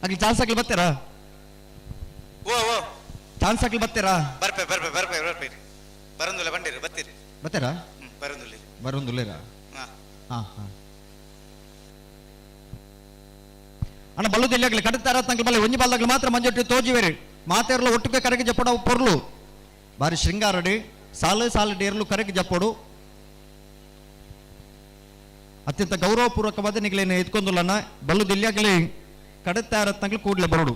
ಅಗ್ಲಿ ಚಾನ್ಸ್ ಹಾಕ್ಲಿ ಬರ್ತೀರಾ? ಓ ಓ ಚಾನ್ಸ್ ಹಾಕ್ಲಿ ಬರ್ತೀರಾ? ಬರ್ಪೆ ಬರ್ಪೆ ಬರ್ಪೆ ಬರ್ಪೆ ಬರಂದುಲ್ಲ ಬಂಡಿರಿ ಬತ್ತೀರಿ. ಬರ್ತೀರಾ? ಬರಂದುಲ್ಲ. ಬರೋಂದುಲ್ಲೇರಾ? ಹಾ. ಹಾ ಹಾ. ಅಣ್ಣ ಬಲ್ಲುದಿಲ್ಲ ಆಗಲಿ ಕಡತಾರ ತಂಗ್ಲ ಬಲ್ಲೆ ಒಂಜಿ ಬಲ್ದಾಗ್ಲಿ ಮಾತ್ರ ಮಂಜೊಟ್ಟಿ ತೋಜಿವೇರಿ ಮಾತೇರ್ಲ ಒಟ್ಟುಗೆ ಕರೆಗೆ ಜಪ್ಪಡ ಪೊರ್ಲು ಬಾರಿ ಶೃಂಗಾರಡಿ ಸಾಲು ಸಾಲು ಡೇರ್ಲು ಕರೆಗೆ ಜಪ್ಪಡು ಅತ್ಯಂತ ಗೌರವಪೂರ್ವಕವಾದ ನಿಗಲೇನು ಎತ್ಕೊಂದುಲ್ಲಣ್ಣ ಬಲ್ಲುದಿಲ್ಲಾಗಲಿ ಕಡತಾರ ತಂಗ್ಲ ಕೂಡ್ಲೆ ಬರೋಡು.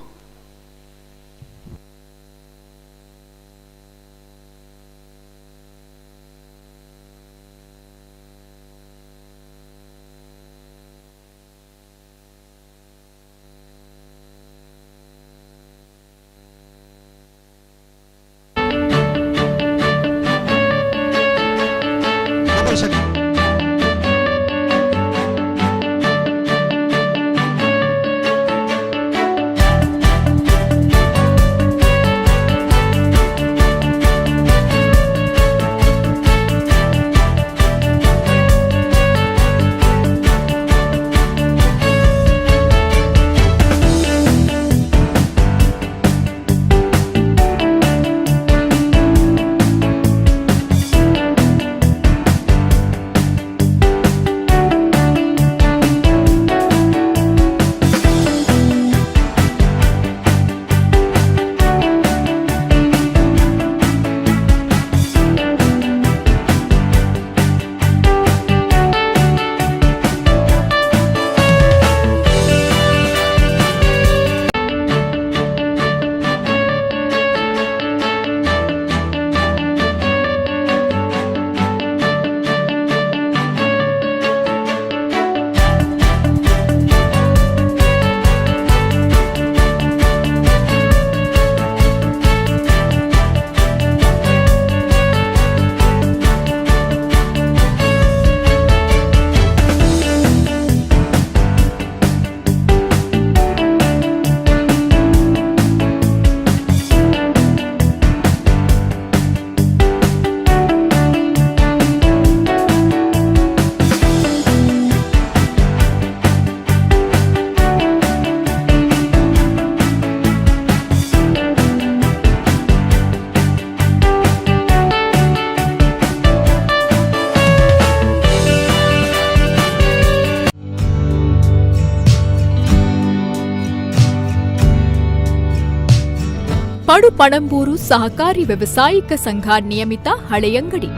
ಪಡುಪಣಂಬೂರು ಸಹಕಾರಿ ವ್ಯವಸಾಯಿಕ ಸಂಘ ನಿಯಮಿತ ಹಳೆಯಂಗಡಿ.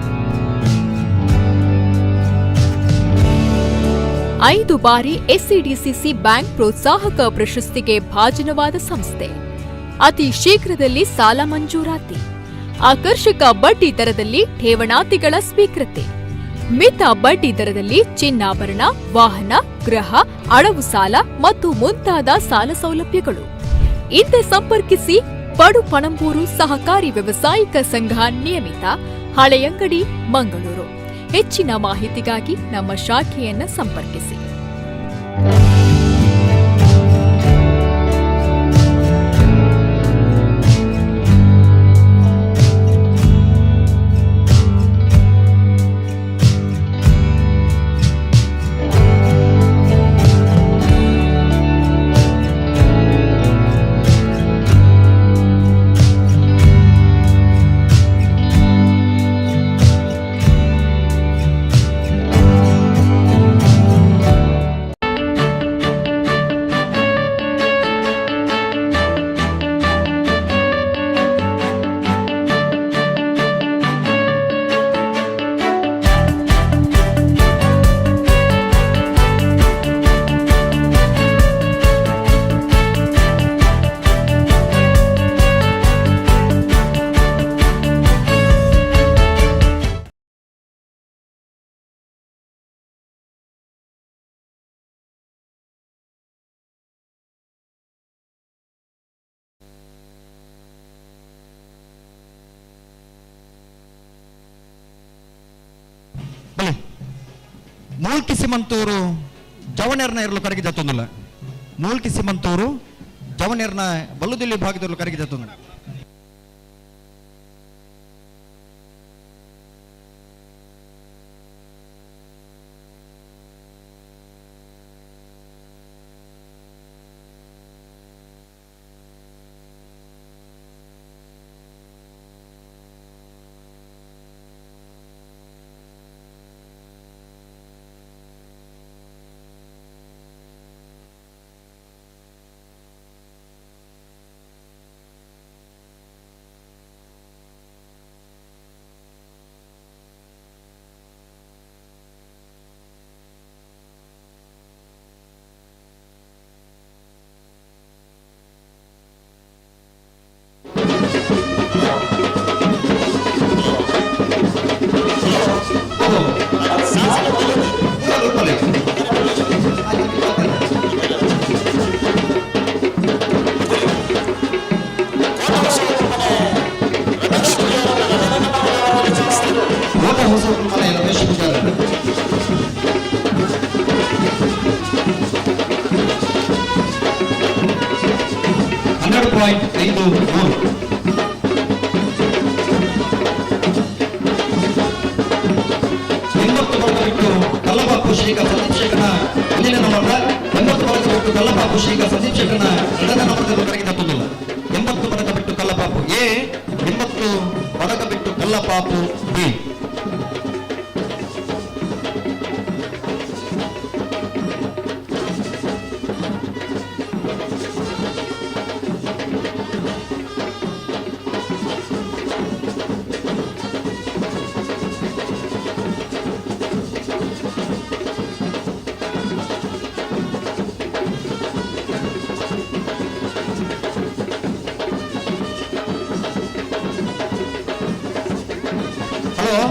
5 ಬಾರಿ ಎಸ್ಸಿಡಿಸಿಸಿ ಬ್ಯಾಂಕ್ ಪ್ರೋತ್ಸಾಹಕ ಪ್ರಶಸ್ತಿಗೆ ಭಾಜನವಾದ ಸಂಸ್ಥೆ. ಅತಿ ಶೀಘ್ರದಲ್ಲಿ ಸಾಲ ಮಂಜೂರಾತಿ, ಆಕರ್ಷಕ ಬಡ್ಡಿ ದರದಲ್ಲಿ ಠೇವಣಾತಿಗಳ ಸ್ವೀಕೃತಿ, ಮಿತ ಬಡ್ಡಿ ದರದಲ್ಲಿ ಚಿನ್ನಾಭರಣ, ವಾಹನ, ಗೃಹ, ಅಡವು ಸಾಲ ಮತ್ತು ಮುಂತಾದ ಸಾಲ ಸೌಲಭ್ಯಗಳು. ಹಿಂದೆ ಸಂಪರ್ಕಿಸಿ ಪಡುಪಣಂಬೂರು ಸಹಕಾರಿ ವ್ಯವಸಾಯಿಕ ಸಂಘ ನಿಯಮಿತ, ಹಳೆಯಂಗಡಿ, ಮಂಗಳೂರು. ಹೆಚ್ಚಿನ ಮಾಹಿತಿಗಾಗಿ ನಮ್ಮ ಶಾಖೆಯನ್ನು ಸಂಪರ್ಕಿಸಿ. ಮೂಲ್ಕಿ ಸಿಮಂತೂರು ಜವನೇರ್ನ ಇರಲು ಕರಗಿ ಜತ್ತೊಂದಿಲ್ಲ. ಮೂಲ್ಕಿ ಸಿಮಂತೂರು ಜವನೇರ್ನ ಬಲ್ಲುದಿಲ್ಲಿ ಭಾಗದಲ್ಲೂ ಕರಗಿ ಜತ್ತೊಂದಿಲ್ಲ. ಮನೆ ರಮೇಶ್ ಪೂಜಾರಿ. 12.53. 80 ಬಲದ ಬಿಟ್ಟು ಕಲ್ಲಬಾಪು ಶ್ರೀಗ ಸಂದೀಪ್ ಶೇಖರ್ನ ಒಂದನೇ ನಂಬರ್ನ. 80 ಬಲದ ಬಿಟ್ಟು ಕಲ್ಲಬಾಪು ಶ್ರೀಗ ಸಂದೀಪ್ ಶೇಖರ್ನ ಎರಡನೇ ನಂಬರ್ದಲ್ಲಿ ಕರಗಿ ತತ್ತುವುದಿಲ್ಲ. 80 ಬಡಗ ಬಿಟ್ಟು ಕಲ್ಲಪಾಪು ಎ, 80 ಬಡಗ ಬಿಟ್ಟು ಕಲ್ಲಪಾಪು ಬಿ. ಹಲೋ,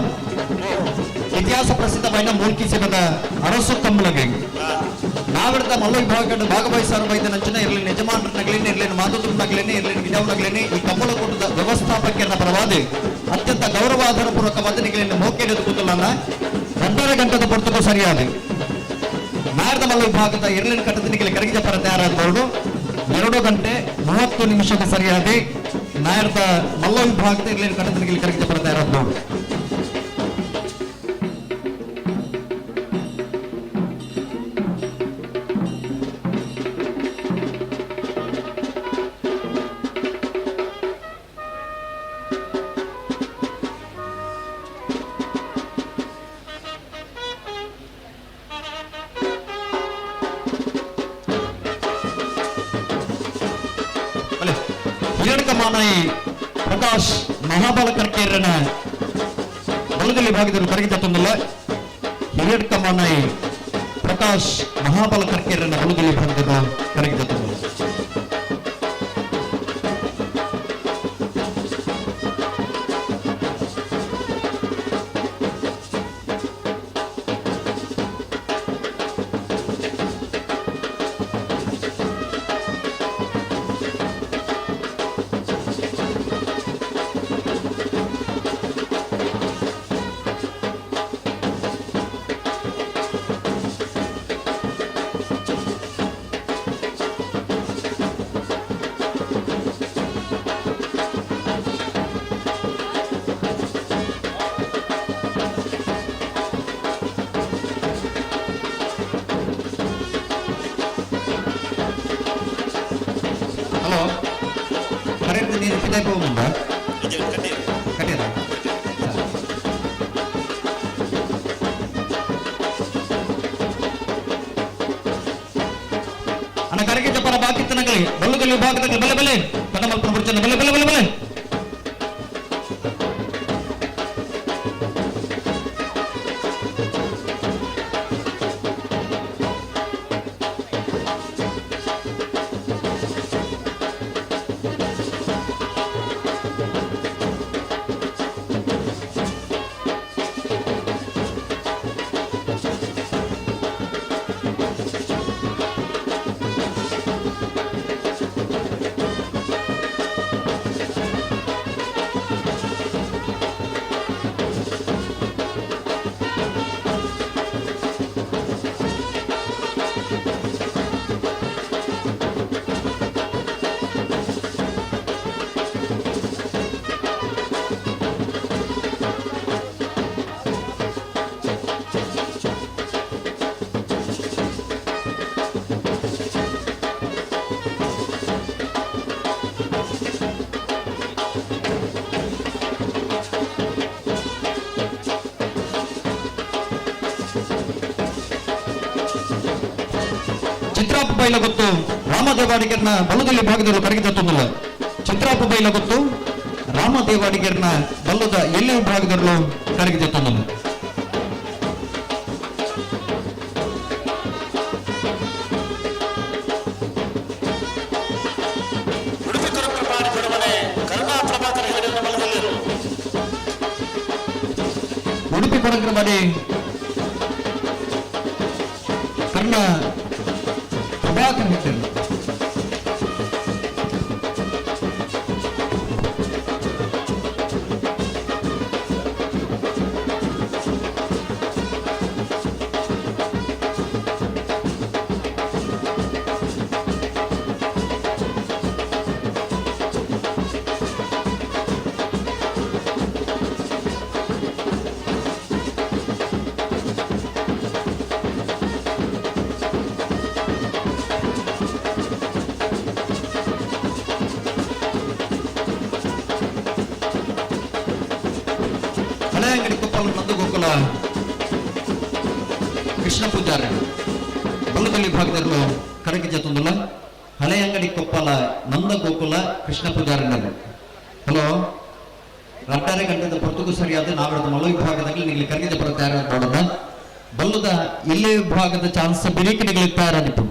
ಇತಿಹಾಸ ಪ್ರಸಿದ್ಧವಾದ ಮೂಲ್ಕಿ ಸೇಬದ ಅರಸು ಕಂಬಳಗೆ ನಾವಿಡ್ದ ಮಲ್ಲ ವಿಭಾಗಕ್ಕೆ ಭಾಗವಹಿಸಾರು ಬೈದ ನಂಚಿನ ಇರಲಿ ಯಜಮಾನರನ್ನಾಗಲೇನೆ ಇರಲಿ ಮಾಧುದ್ರನ್ನಾಗಲೇನೆ ಇರಲಿ ವಿಜಯವನಾಗಲೇನೆ ಈ ಕಂಬಳ ಕೂಟದ ವ್ಯವಸ್ಥಾಪಕರ ಪರವಾದ ಅತ್ಯಂತ ಗೌರವಾಧಾರ ಪೂರ್ವಕವಾದ ನಿಗಲಿನ ಮೋಕೆಡೆದು ಕೂತಲನ್ನ 2.5 ಗಂಟೆದ ಪೊರ್ತುಗೂ ಸರಿಯಾದ ನಾರದ ಮಲ್ಲ ವಿಭಾಗದ ಇರಲಿನ ಕಟ್ಟದ ನಿಗಲಿ ಕರಗಿದ ಪರ ತಯಾರಾದವರು 2 ಗಂಟೆ 30 ನಿಮಿಷಕ್ಕೆ ಸರಿಯಾದ ನಾಯರದ ಮಲ್ಲ ವಿಭಾಗದ ಇರಲಿನ ಕಟ್ಟದ ನಿಗಲಿ ಕರಗಿದ ಪರ ತಯಾರಾದವರು. ಮಾನಾಯಿ ಪ್ರಕಾಶ್ ಮಹಾಬಲ ಕರ್ಕೇರನ ಬಲದಲ್ಲಿ ಭಾಗದಲ್ಲಿ ಕರಗಿದ ತಂದಲ್ಲ. ಹಿರಿಯಡ್ಕ ಮಾನಾಯಿ ಪ್ರಕಾಶ್ ಮಹಾಬಲ ಕರ್ಕೇರನ ಬಲದಲ್ಲಿ ಭಾಗದಲ್ಲಿ ಕರಗಿದ ತಂದಲ್ಲ. ಹಲೋ, ಕರೆಂಟ್ ನೀರು ಪಿದಾಯಿ ಹೋಗುಂಡ ಕಟ್ಟಿರ. ಅಣ್ಣ ಕರಗಿ ಚಪ್ಪರ ಬಾಕಿ ತನಗಳಿ ಬಲ್ಲುಗಲ್ಲಿ ವಿಭಾಗದಲ್ಲಿ ಬಲೆ ಬಲೆ ಕನ್ನಮಲ್ಪನ ಬುರ್ಚನ ಬಲೆ ಬಲೆ ಬಲೆ ಬಲೆ. ಚಿತ್ರಾಪ ಬೈಲ ಗೊತ್ತು ರಾಮದೇವಾಡಿಗರ್ನ ಬಲ್ಲದಲ್ಲಿ ಭಾಗದಲ್ಲಿ ಕರಗಿದ ತೊಂದಲ್ಲ. ಚಿತ್ರಾಪ ಬೈಲ ಗೊತ್ತು ರಾಮದೇವಾಡಿಗರ್ನ ಬಲ್ಲದ ಎಲ್ಲಿ ವಿಭಾಗದಲ್ಲೂ ಕರಗಿದ ತೊಂದಲ್ಲ. ಉಡುಪಿ ಕೊಡಗರ ಮಾಡಿ ಕರ್ಣ ಪ್ರಭಾಕರ್ ಹೆಗ್ಡೆ. ಕೃಷ್ಣ ಪೂಜಾರಿ ಬಲ್ಲದಲ್ಲಿ ವಿಭಾಗದಲ್ಲೂ ಕರಗಿ ಜತೊಂದುಲ್ಲ ಹಳೆಯಂಗಡಿ ಕೊಪ್ಪಲ ನಂದ ಗೋಕುಲ ಕೃಷ್ಣ ಪೂಜಾರಿ ಹಲೋ ರಡ್ಡರೆ ಗಂಟೆದ ಪೊರ್ತುಗು ಸರಿಯಾದ ನಾವಿರದ ಮಲ ವಿಭಾಗದಲ್ಲಿ ನಿಲ್ಲಿ ಕರಗಿದ ಬರೋ ತಯಾರಾದ ಬಲ್ಲದ ಇಲ್ಲೇ ವಿಭಾಗದ ಚಾನ್ಸ್ ಬಿರಿಕಿನಿಗಳಿಗೆ ತಯಾರಾಗಿತ್ತು.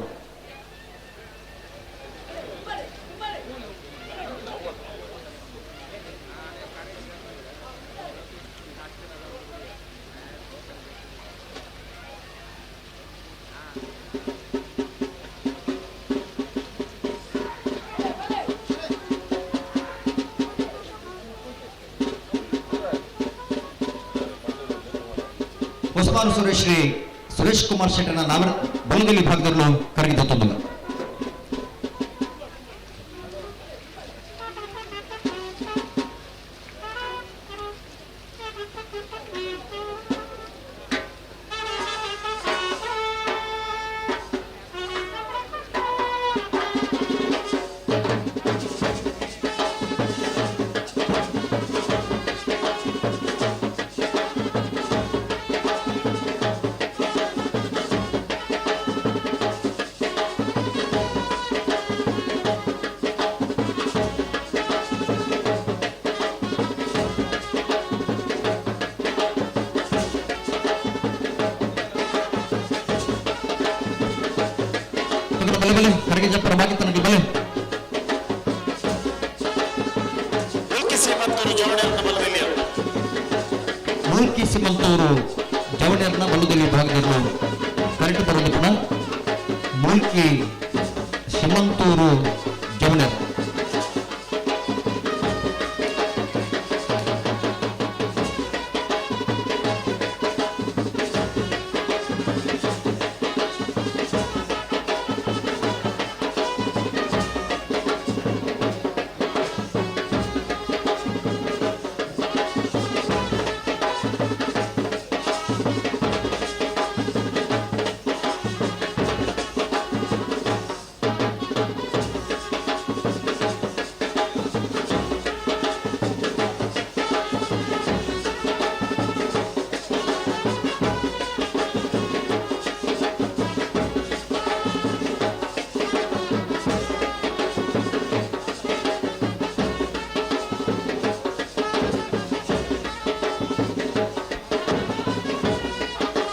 ಹೊಸಮಾರು ಸುರೇಶ್ ಶ್ರೀ ಸುರೇಶ್ ಕುಮಾರ್ ಶೆಟ್ಟನ ನಾಮರ ಬಲಗಲಿ ಭಾಗದಲ್ಲೂ ಕರಗಿದ ತೊಂದರೆ. ಬಲೆ ಬಲೆ ಕರಗಿ ಜಪ್ಪರ ಬಾಗಿತ್ತನಗೆ ಬಲೆ. ಮುಲ್ಕಿ ಸಿಮಂತೂರು ಜವಳಿಯರ್ನ ಬಲದಲ್ಲಿ ಭಾಗದಲ್ಲಿ ಕರೆಕ್ಟ್ ಬರೋದು ಪುನಃ ಮುಲ್ಕಿ ಸಿಮಂತೂರು ಜವಳಿಯರ್.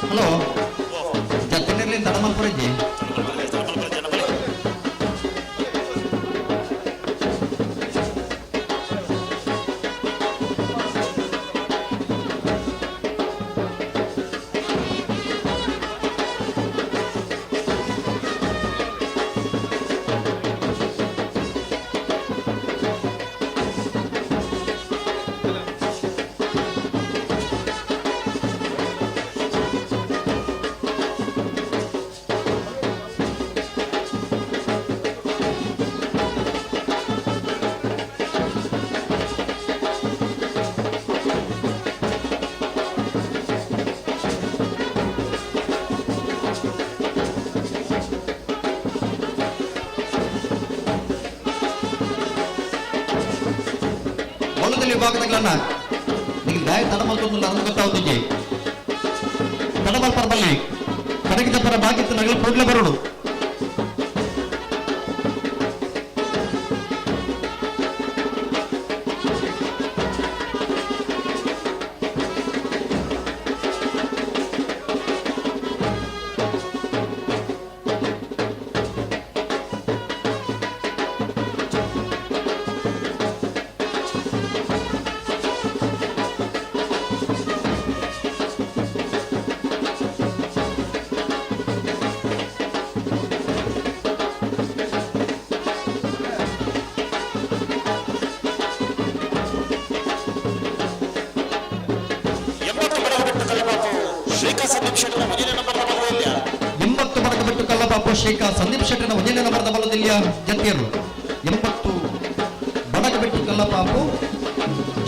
ಹಲೋ ಜತ್ತಿನಲ್ಲಿ ತಡಮಲ್ಪುರಜ್ಜಿ ಹೊಲದಲ್ಲಿ ವಿಭಾಗದಗಳನ್ನ ನೀವು ದಾಯ ತಡಮಲ್ತೊಂದು ಅರ್ಧ ಗೊತ್ತಾಗುತ್ತಿದೆ. ತಡಮಲ್ಪರದಲ್ಲಿ ಕಡಗಿದ ಪರ ಬಾಗಿತ್ತು ನಗಲು ಕೂಡಲೇ ಬರೋಡು. 80 ಬಡಕ ಬಿಟ್ಟು ಕಲ್ಲಪಾಪು ಶ್ರೀಕಾ ಸಂದೀಪ್ ಶೆಟ್ಟನ ಒಂದನೇ ನಂಬರ್ದ ಬಲದಲ್ಲಿಯ ಜಂತಿಯರು. 80 ಬಡಕ ಬಿಟ್ಟು ಕಲ್ಲಪಾಪು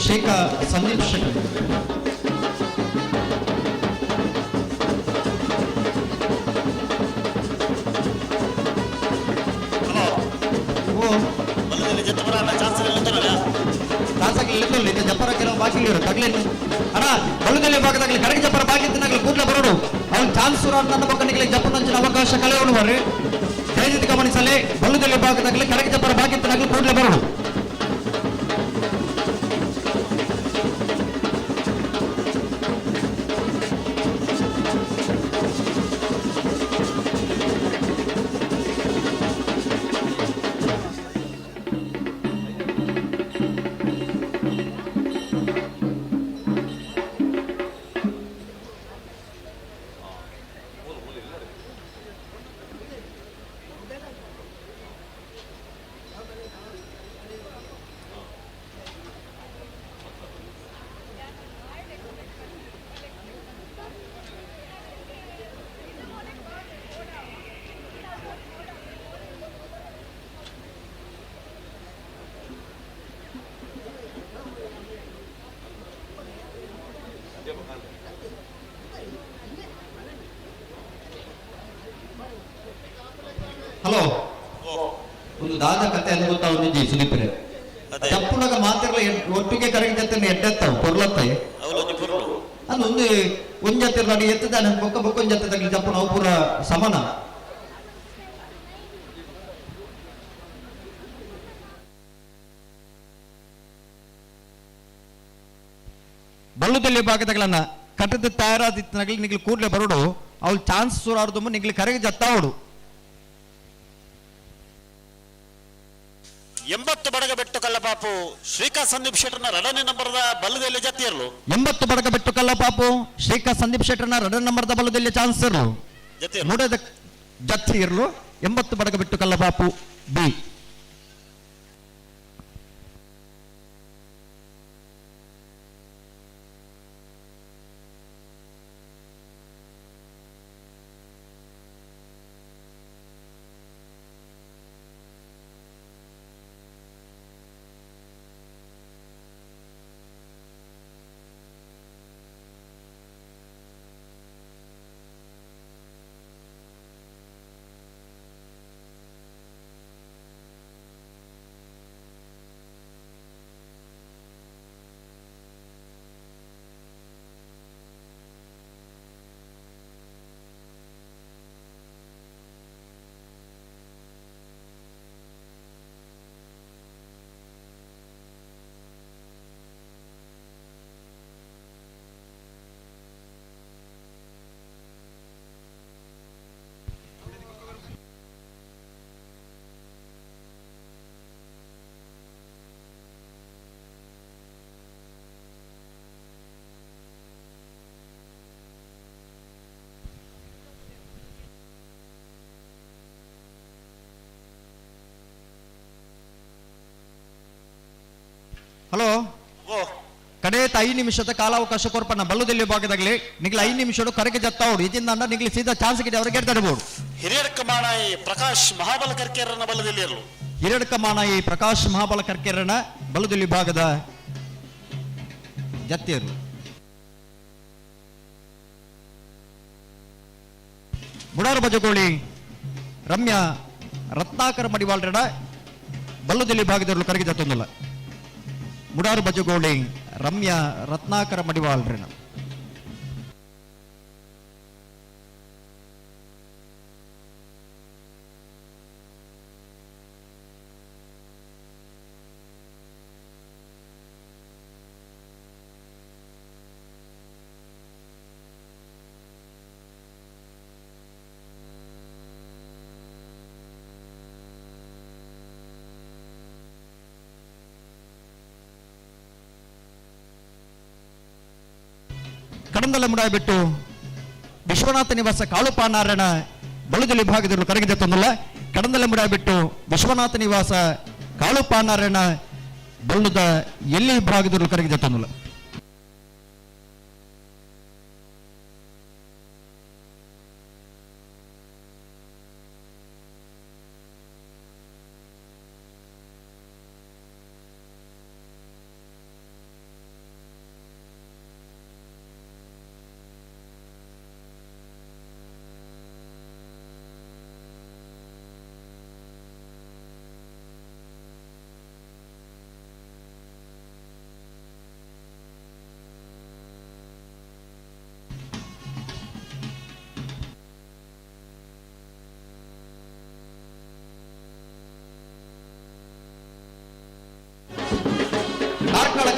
ಶ್ರೀಕಾ ಸಂದೀಪ್ ಶೆಟ್ಟರ್. ಜಪ್ಪರ ಕೆಲವು ಬಾಕಿ ಇರು ತಗ್ಲೇನು ಅಣ್ಣ ಬಲದಲ್ಲಿ ಭಾಗದಾಗಲಿ ಕರಗಿ ಜಪ್ಪರ ಬಾಕಿ. ಸುರಾರ್ ಬೊಕ್ಕ ನಿಗಲೆ ಜಪ್ಪುನಂಚಿನ ಅವಕಾಶ ಕಳೆಯೋಣವರು. ದಯವಿಟ್ಟು ಗಮನಿಸಲಿ, ಬಲ್ಲುದಲ್ಲಿ ಭಾಗದಾಗಲಿ ಕರಗಿ ಜಪ್ಪರ ಬಾಗಿತ್ತನಾಗಲಿ ಕೂಡಲೇ ಬರೋಣ. ಹಲೋ, ಒಂದು ದಾದ ಕತೆ ಅಲ್ಲಿ ಗೊತ್ತಾವ ನಿಜಿ ಸುದೀಪ್ರೆ. ತಪ್ಪುನಾಗ ಮಾತಿರ್ಲ ಒಟ್ಟಿಗೆ ಕರಗಿ ಜೊತೆ ಎಡ್ಡೆತ್ತಾವ ಪೊರ್ಲತ್ತಾಯಿ ಅದು ಒಂದು ಒಂದ್ ಜೊತೆ ಅಡಿ ಎತ್ತದಾನೆ ಬೊಕ್ಕ ಬೊಕ್ಕ ಒಂದ್ ಜೊತೆ ತಗ್ಲಿ ಜಪ್ಪುನ ಅವು ಪೂರ ಸಮಾನ. ಬಳ್ಳುದಲ್ಲಿ ಭಾಗದಗಳನ್ನ ಕಟ್ಟದ ತಯಾರಾದಿತ್ತನಾಗಲಿ ನಿಗ್ಲಿ ಕೂಡಲೇ ಬರೋಡು. ಅವ್ಳು ಚಾನ್ಸ್ ಸೂರಾರ್ದು ನಿಗ್ಲಿ ಕರೆಗೆ ಜತ್ತಾವಡು. 80 ಬಡಗ ಬೆಟ್ಟು ಕಲ್ಲಪಾಪು ಶ್ರೀಕಾಂತ್ ಸಂದೀಪ್ ಶೆಟ್ಟರ್ನ ಎರಡನೇ ನಂಬರ್ದ ಬಲ್ಲದಲ್ಲಿ ಜತ್ತಿಯರ್ಲು. 80 ಬಡಗ ಬೆಟ್ಟು ಕಲ್ಲಪಾಪು ಶ್ರೀಕಾಂತ್ ಸಂದೀಪ್ ಶೆಟ್ಟರ್ನ ಎರಡನೇ ನಂಬರ್ದ ಬಲ್ಲದಲ್ಲಿ ಚಾನ್ಸ್ ಇರ್ಲು ನೋಡದ ಜತ್ತಿ ಇರ್ಲು. 80 ಬಡಗ ಬೆಟ್ಟು ಕಲ್ಲಪಾಪು ಬಿ. ಹಲೋ, ಕಡೇತ 5 ನಿಮಿಷದ ಕಾಲಾವಕಾಶ ಕೊರ್ಪಣ್ಣ ಬಲ್ಲುದಲ್ಲಿ ಭಾಗದಾಗಲಿ ನಿಗ್ಲಿ 5 ನಿಮಿಷಡು ಕರೆಗೆ ಜತ್ತಾವಡು. ಇದರಿಂದ ನಿಗ್ಲಿ ಸೀದಾ ಚಾನ್ಸ್ ಗಿದೆ ಅವರಿಗೆ ಗೆದ್ದಾಡಬಹುದು. ಹಿರಿಯಡ್ಕ ಮಾಣಾಯಿ ಪ್ರಕಾಶ್ ಮಹಾಬಲ ಕರ್ಕೇರನ ಬಲದಲ್ಲಿ ಇರಲು. ಹಿರಿಯಡ್ಕ ಮಾಣಾಯಿ ಪ್ರಕಾಶ್ ಮಹಾಬಲ ಕರ್ಕೇರನ ಬಲದಲ್ಲಿ ಭಾಗದ ಜತ್ತಿಯರು. ಬುಡಾರ ಬಜಗೋಳಿ ರಮ್ಯಾ ರತ್ನಾಕರ ಮಡಿವಾಳ್ರಡ ಬಲ್ಲುದಲ್ಲಿ ಭಾಗದವರು ಕರೆಗೆ ಜತ್ತೊಂದಿಲ್ಲ. ಮುಡಾರು ಬಜಗೋಳಿ ರಮ್ಯಾ ರತ್ನಾಕರ ಮಡಿವಾಳ್ರನ. ಕಡಂದಲ ಮುಡಾಯ ಬಿಟ್ಟು ವಿಶ್ವನಾಥ ನಿವಾಸ ಕಾಳುಪ ನಾರಾಯಣ ಬಳುದಲಿ ಭಾಗದಲ್ಲಿ ಕರಗಿದೆ ತಂದಲ್ಲ. ಕಡಂದಲ ಮುಡಾಯ ಬಿಟ್ಟು ವಿಶ್ವನಾಥ ನಿವಾಸ ಕಾಳುಪ ನಾರಾಯಣ ಬಳ್ಳುದ ಎಲ್ಲಿ ಭಾಗದಲ್ಲಿ ಕರಗಿದೆ ತಂದಲ್ಲ.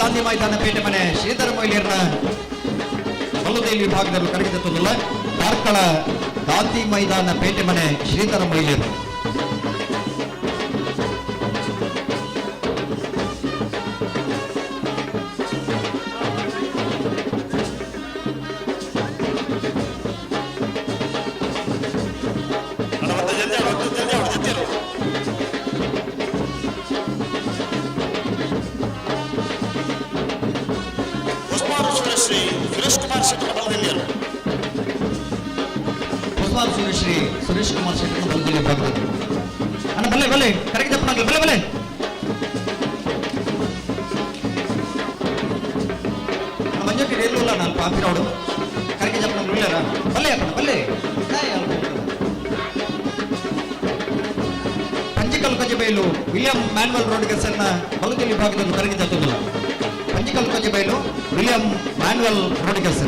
ಗಾಂಧಿ ಮೈದಾನ ಪೇಟೆ ಮನೆ ಶ್ರೀಧರ ಮೊಯ್ಲಿಯರ್ನ ಬಲ್ಲದೇಲಿ ವಿಭಾಗದಲ್ಲಿ ಕರಗಿದ ಕಾರ್ಕಳ ಗಾಂಧಿ ಮೈದಾನ ಪೇಟೆ ಮನೆ ಶ್ರೀಧರ ಮೊಯ್ಲಿಯರು. ಸುರೇಶ್ ಕುಮಾರ್ ಶೆಟ್ಟರ್ ಬಲದಲ್ಲಿಯರು. ಹೊಸವಾದ ಶ್ರೀ ಸುರೇಶ್ ಕುಮಾರ್ ಶೆಟ್ಟರ್ ಬಲದಲ್ಲಿ ವಿಭಾಗದಲ್ಲಿ. ಅಣ್ಣ ಬಲ್ಲೆ ಬಲ್ಲೆ ಕರಗಿದಪ್ಪನಾಗಲಿ ಬಲ್ಲೆ ಬಲ್ಲೆ. ಮಂಜಕ್ಕೆ ಇಲ್ಲ ನಾನು ಪಾಪಿರೋಡು ಕರಗಿದಪ್ಪನ ಉಳ್ಳಾರ ಬಲ್ಲೆ ಅಪ್ಪನ ಬಲ್ಲೆ. ಪಂಜಿಕಲ್ ಕಜಬೈಲು ವಿಲಿಯಂ ಮ್ಯಾನ್ವಲ್ ರೋಡ್ ಗೆಸರ್ನ ಬಲದಲ್ಲಿ ವಿಭಾಗದಲ್ಲಿ ಕರಗಿದ Panjikal ಕಜಬೈಲು William manual Rodrigues.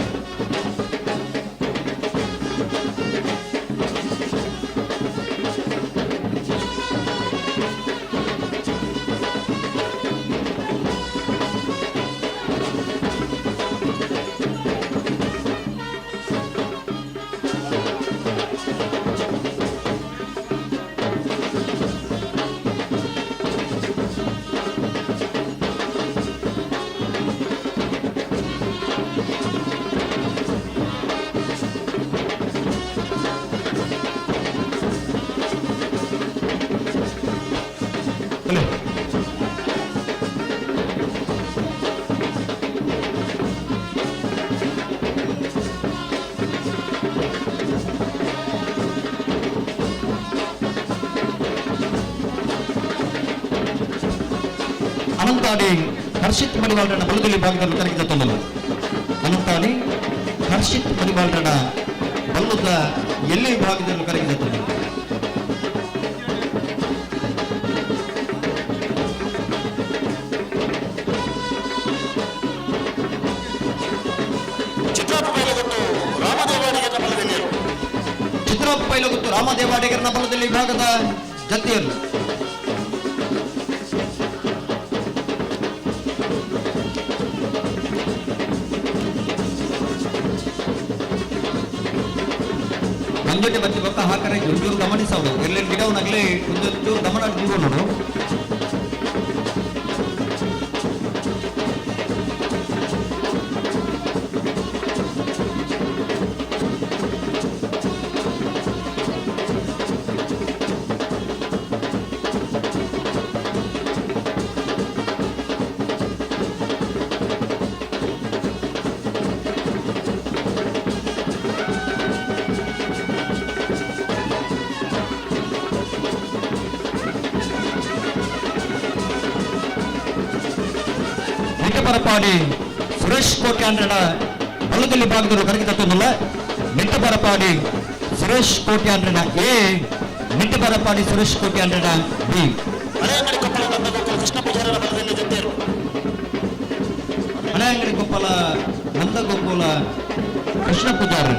Anantadi Harshit ಮಡಿವಾಳರನ್ನ ಬಲದಲ್ಲಿ ಭಾಗದಲ್ಲಿ ಕರಗಿದ ತೊಂದಲು. ಅನಂತಾಡಿ ಹರ್ಷಿತ್ ಮಡಿವಾಳರನ್ನ ಬಲ್ಲದ ಎಲ್ಲಿ ವಿಭಾಗದಲ್ಲಿ ಕರಗಿದ ತೊಂದಲು. ಚಿತ್ರಾಪ ಪೈಲಗುತ್ತು ರಾಮದೇವಾಡಿಗರನ ಬಲದಲ್ಲಿ ವಿಭಾಗದ ಜತೆಯಲ್ಲಿ. ಒಂದೊಡ್ಡೆ ಬತ್ತಿ ಬೊಕ್ಕ ಹಾಕರೆ ಒಂಚೂರು ಗಮನಿಸೋದು ಎಲ್ಲಿ ಗಿಡವನಾಗಲಿ ಒಂದೊಂಚೂರು ಗಮನ ನೋಡು. ನೆಟ್ಟಪರಪಾಡಿ ಸುರೇಶ್ ಕೋಟ್ಯಾಂಡ್ರನ ಬಲದಲ್ಲಿ ಭಾಗದವರು ಕರಗಿದ ತೊಂದಲ್ಲ. ನೆಟ್ಟಪರಪಾಡಿ ಸುರೇಶ್ ಕೋಟ್ಯಾಂಡ್ರನ ಎ, ನೆಟ್ಟಪರಪಾಡಿ ಸುರೇಶ್ ಕೋಟ್ಯಾಂಡ್ರನ ಬಿ. ಹಳೆಯಂಗಡಿ ಕೊಪ್ಪಳ ನಂದಗೋಕುಲ ಕೃಷ್ಣ ಪೂಜಾರಿ.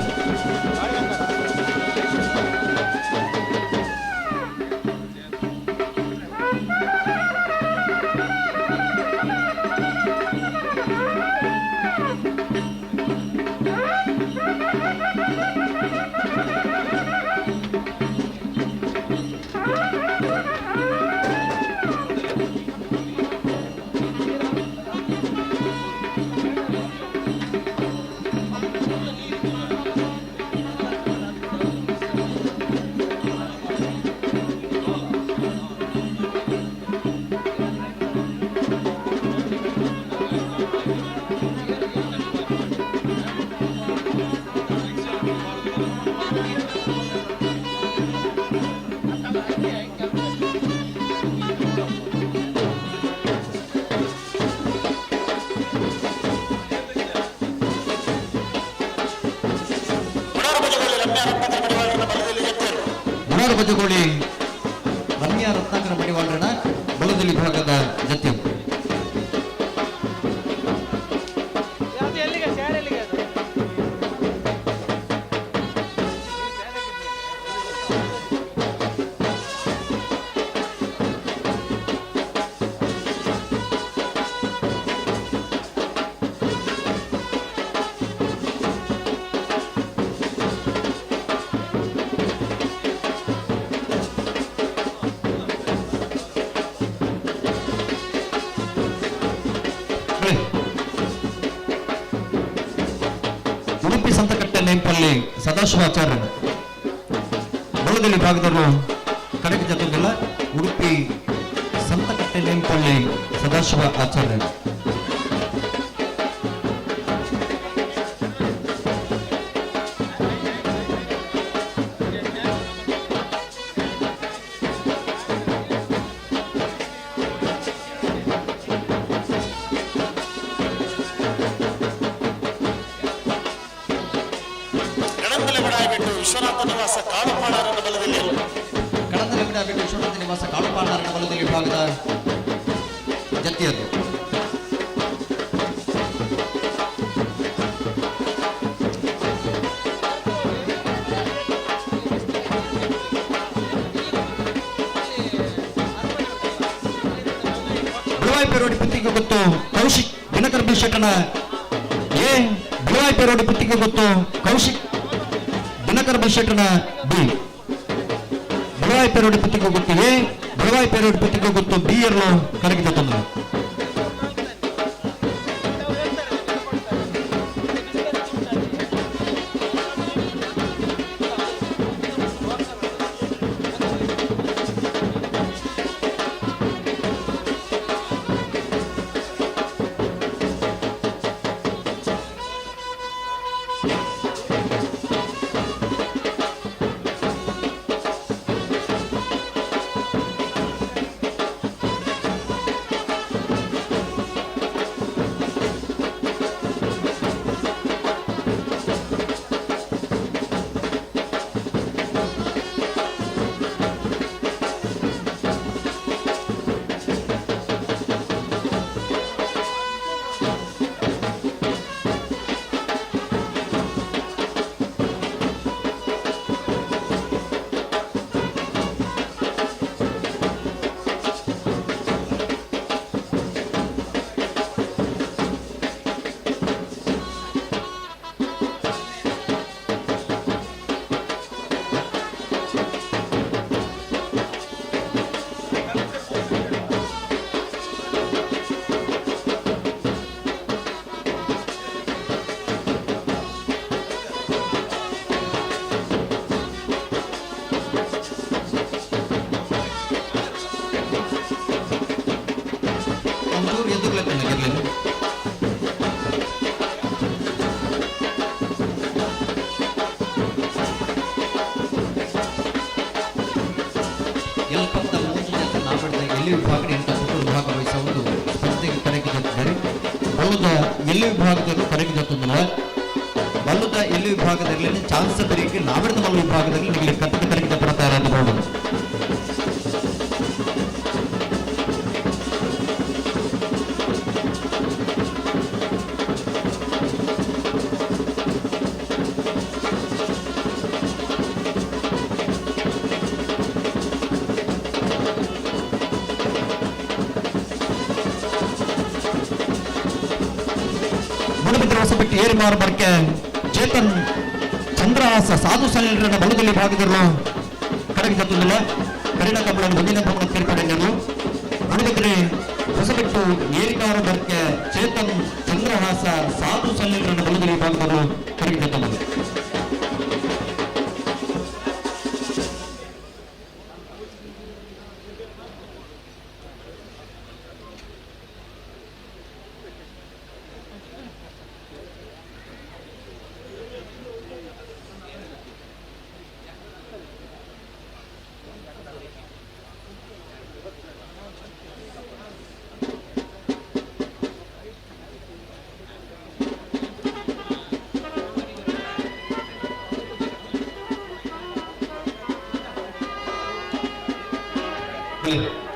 ಬಜಗೋಳಿ ರಮ್ಯಾ ರತ್ನಾಕರ ಮಡಿವಾಳರಣ ಬಲದಲ್ಲಿ ಭಾಗದ ಜತೆ. ನೇಂಪಲ್ಲಿ ಸದಾಶಿವಾಚಾರ್ಯ ಬಳ್ಳದಲ್ಲಿ ಭಾಗದವರು ಕಡೆಗೆ ಜೊತೆಗಿಲ್ಲ. ಉಡುಪಿ ಸಂತಕಟ್ಟೆ ನೇಂಪಲ್ಲಿ ಸದಾಶಿವ ಆಚಾರ್ಯ. ಕಡಂದಲೆ ಬಡಾಯಿಬಿಟ್ಟು ವಿಶ್ವನಾಥ ನಿವಾಸ ಕಾಳುಪಾಣಾರನ ಬಲದಲ್ಲಿ. ಕಡಂದಲೆ ಬಿಟ್ಟು ವಿಶ್ವನಾಥ ನಿವಾಸ ಕಾಳುಪಾಣಾರನ ಬಲದಲ್ಲಿ ವಿಭಾಗದ ಜತ್ತಿಯರು. ಬಿಳುವಾಯಿ ಪೇರೋಡಿ ಪುತ್ತಿಗೆ ಗೊತ್ತು ಕೌಶಿಕ್ ದಿನಕರ್ ಬಿ ಶೆಟ್ಟನ ಎ. ಬಿಳುವಾಯಿ ಪೇರೋಡಿ ಪುತ್ತಿಗೆ ಗೊತ್ತು ಕೌಶಿಕ್ ದಿನಕರ್ ಬಿ ಶೆಟ್ಟನ ಬಿ. ಬಿಳುವಾಯಿ ಪೇರೋಡಿ ಪುತ್ತಿಗೆ ಗೊತ್ತು ಎ, ಬಿಳುವಾಯಿ ಪೇರೋಡಿ ಪುತ್ತಿಗೆ ಗೊತ್ತು ಬಿ ಎರಲು ಕರಗಿದ ತೊಂದರೆ. ಒಂಚೂರು ಎದುರ್ಲೆತ್ತಲ್ಲ ಗೆರ್ಲಿಲ್ಲ. ಎಲ್ಪತ್ತ ಮೂಜಿ ಜೊತೆ ನಾಬಿಡ್ದ ಎಲ್ಲಿ ವಿಭಾಗ ಎಂಟ ಸುತ್ತು ವಿಭಾಗ ವಹಿಸುವುದು ಸ್ಪರ್ಧೆಗೆ ಕರೆಗೆ ಜೊತಿದ್ದಾರೆ. ಬಲ್ಲದ ಎಲ್ಲಿ ವಿಭಾಗದಲ್ಲೂ ಕರೆಗೆ ಜೊತ್ತೊಂದಿಲ್ಲ. ಬಲ್ಲದ ಎಲ್ಲಿ ವಿಭಾಗದಲ್ಲಿ ಚಾನ್ಸ್ ಬರೀಕೆ ನಾವಿಡ್ದ ಮಲ್ಲ ವಿಭಾಗದಲ್ಲಿ ನಿಮಗೆ ಕತ್ತದ ಕರೆಗೆ ಜೊತೆ ತಯಾರಾಗಬಹುದು. ಮೂಡಬಿದ್ರೆ ಹೊಸಬೆಟ್ಟು ಏರಿಮಾರು ಬರ್ಕೆ ಚೇತನ್ ಚಂದ್ರಹಾಸ ಸಾಧು ಸಲೀಲರನ್ನ ಬಲದಲ್ಲಿ ಭಾಗದಿರಲು ಕಡೆಗೆ ಜೊತೆಗಿಲ್ಲ. ಕರಿಣ ಕಬ್ಬಳನ್ನು ಮುಂದಿನ ಭವನ ಸೇರ್ಪಡೆಯನ್ನು. ಮೂಡಬಿದ್ರೆ ಹೊಸಬೆಟ್ಟು ಏರಿಕಾರ ಬರ್ಕೆ ಚೇತನ್ ಚಂದ್ರಹಾಸ ಸಾಧು ಸಲೀಲರನ್ನ ಬಲದಲ್ಲಿ ಭಾಗದಿರಲು ಕಡೆಗೆ ಜೊತೆಗಿಲ್ಲ.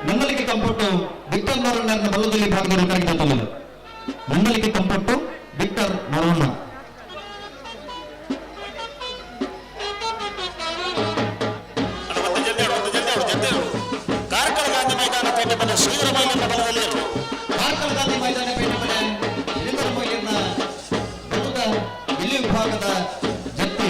ನಂದಲಿಕೆ ಕಂಪೋಟು ವಿಕ್ಟರ್ ನರಣ್ಣ ಬಲದಲ್ಲಿ ಭಾಗದಲ್ಲಿ ಕರೆಗೆ ಜೊತೆಗಿಲ್ಲ. ನಂದಲಿಕೆ ಕಂಪೋಟು ವಿಕ್ಟರ್ ನರಣ್ಣ. ಕಾರ್ಕಳ ಗಾಂಧಿ ಮೈದಾನ ಪೇಟೆ ಮನೆ ಶ್ರೀಧರ ಮೊಯ್ಲಿನ ಬಲದಲ್ಲಿ. ಕಾರ್ಕಳ ಗಾಂಧಿ ಮೈದಾನ ಪೇಟೆ ಮನೆ ಶ್ರೀಧರ ಮೊಯ್ಲಿನ ಬಲದ ಎಲ್ಲಿ ವಿಭಾಗದ ಜತ್ತಿ.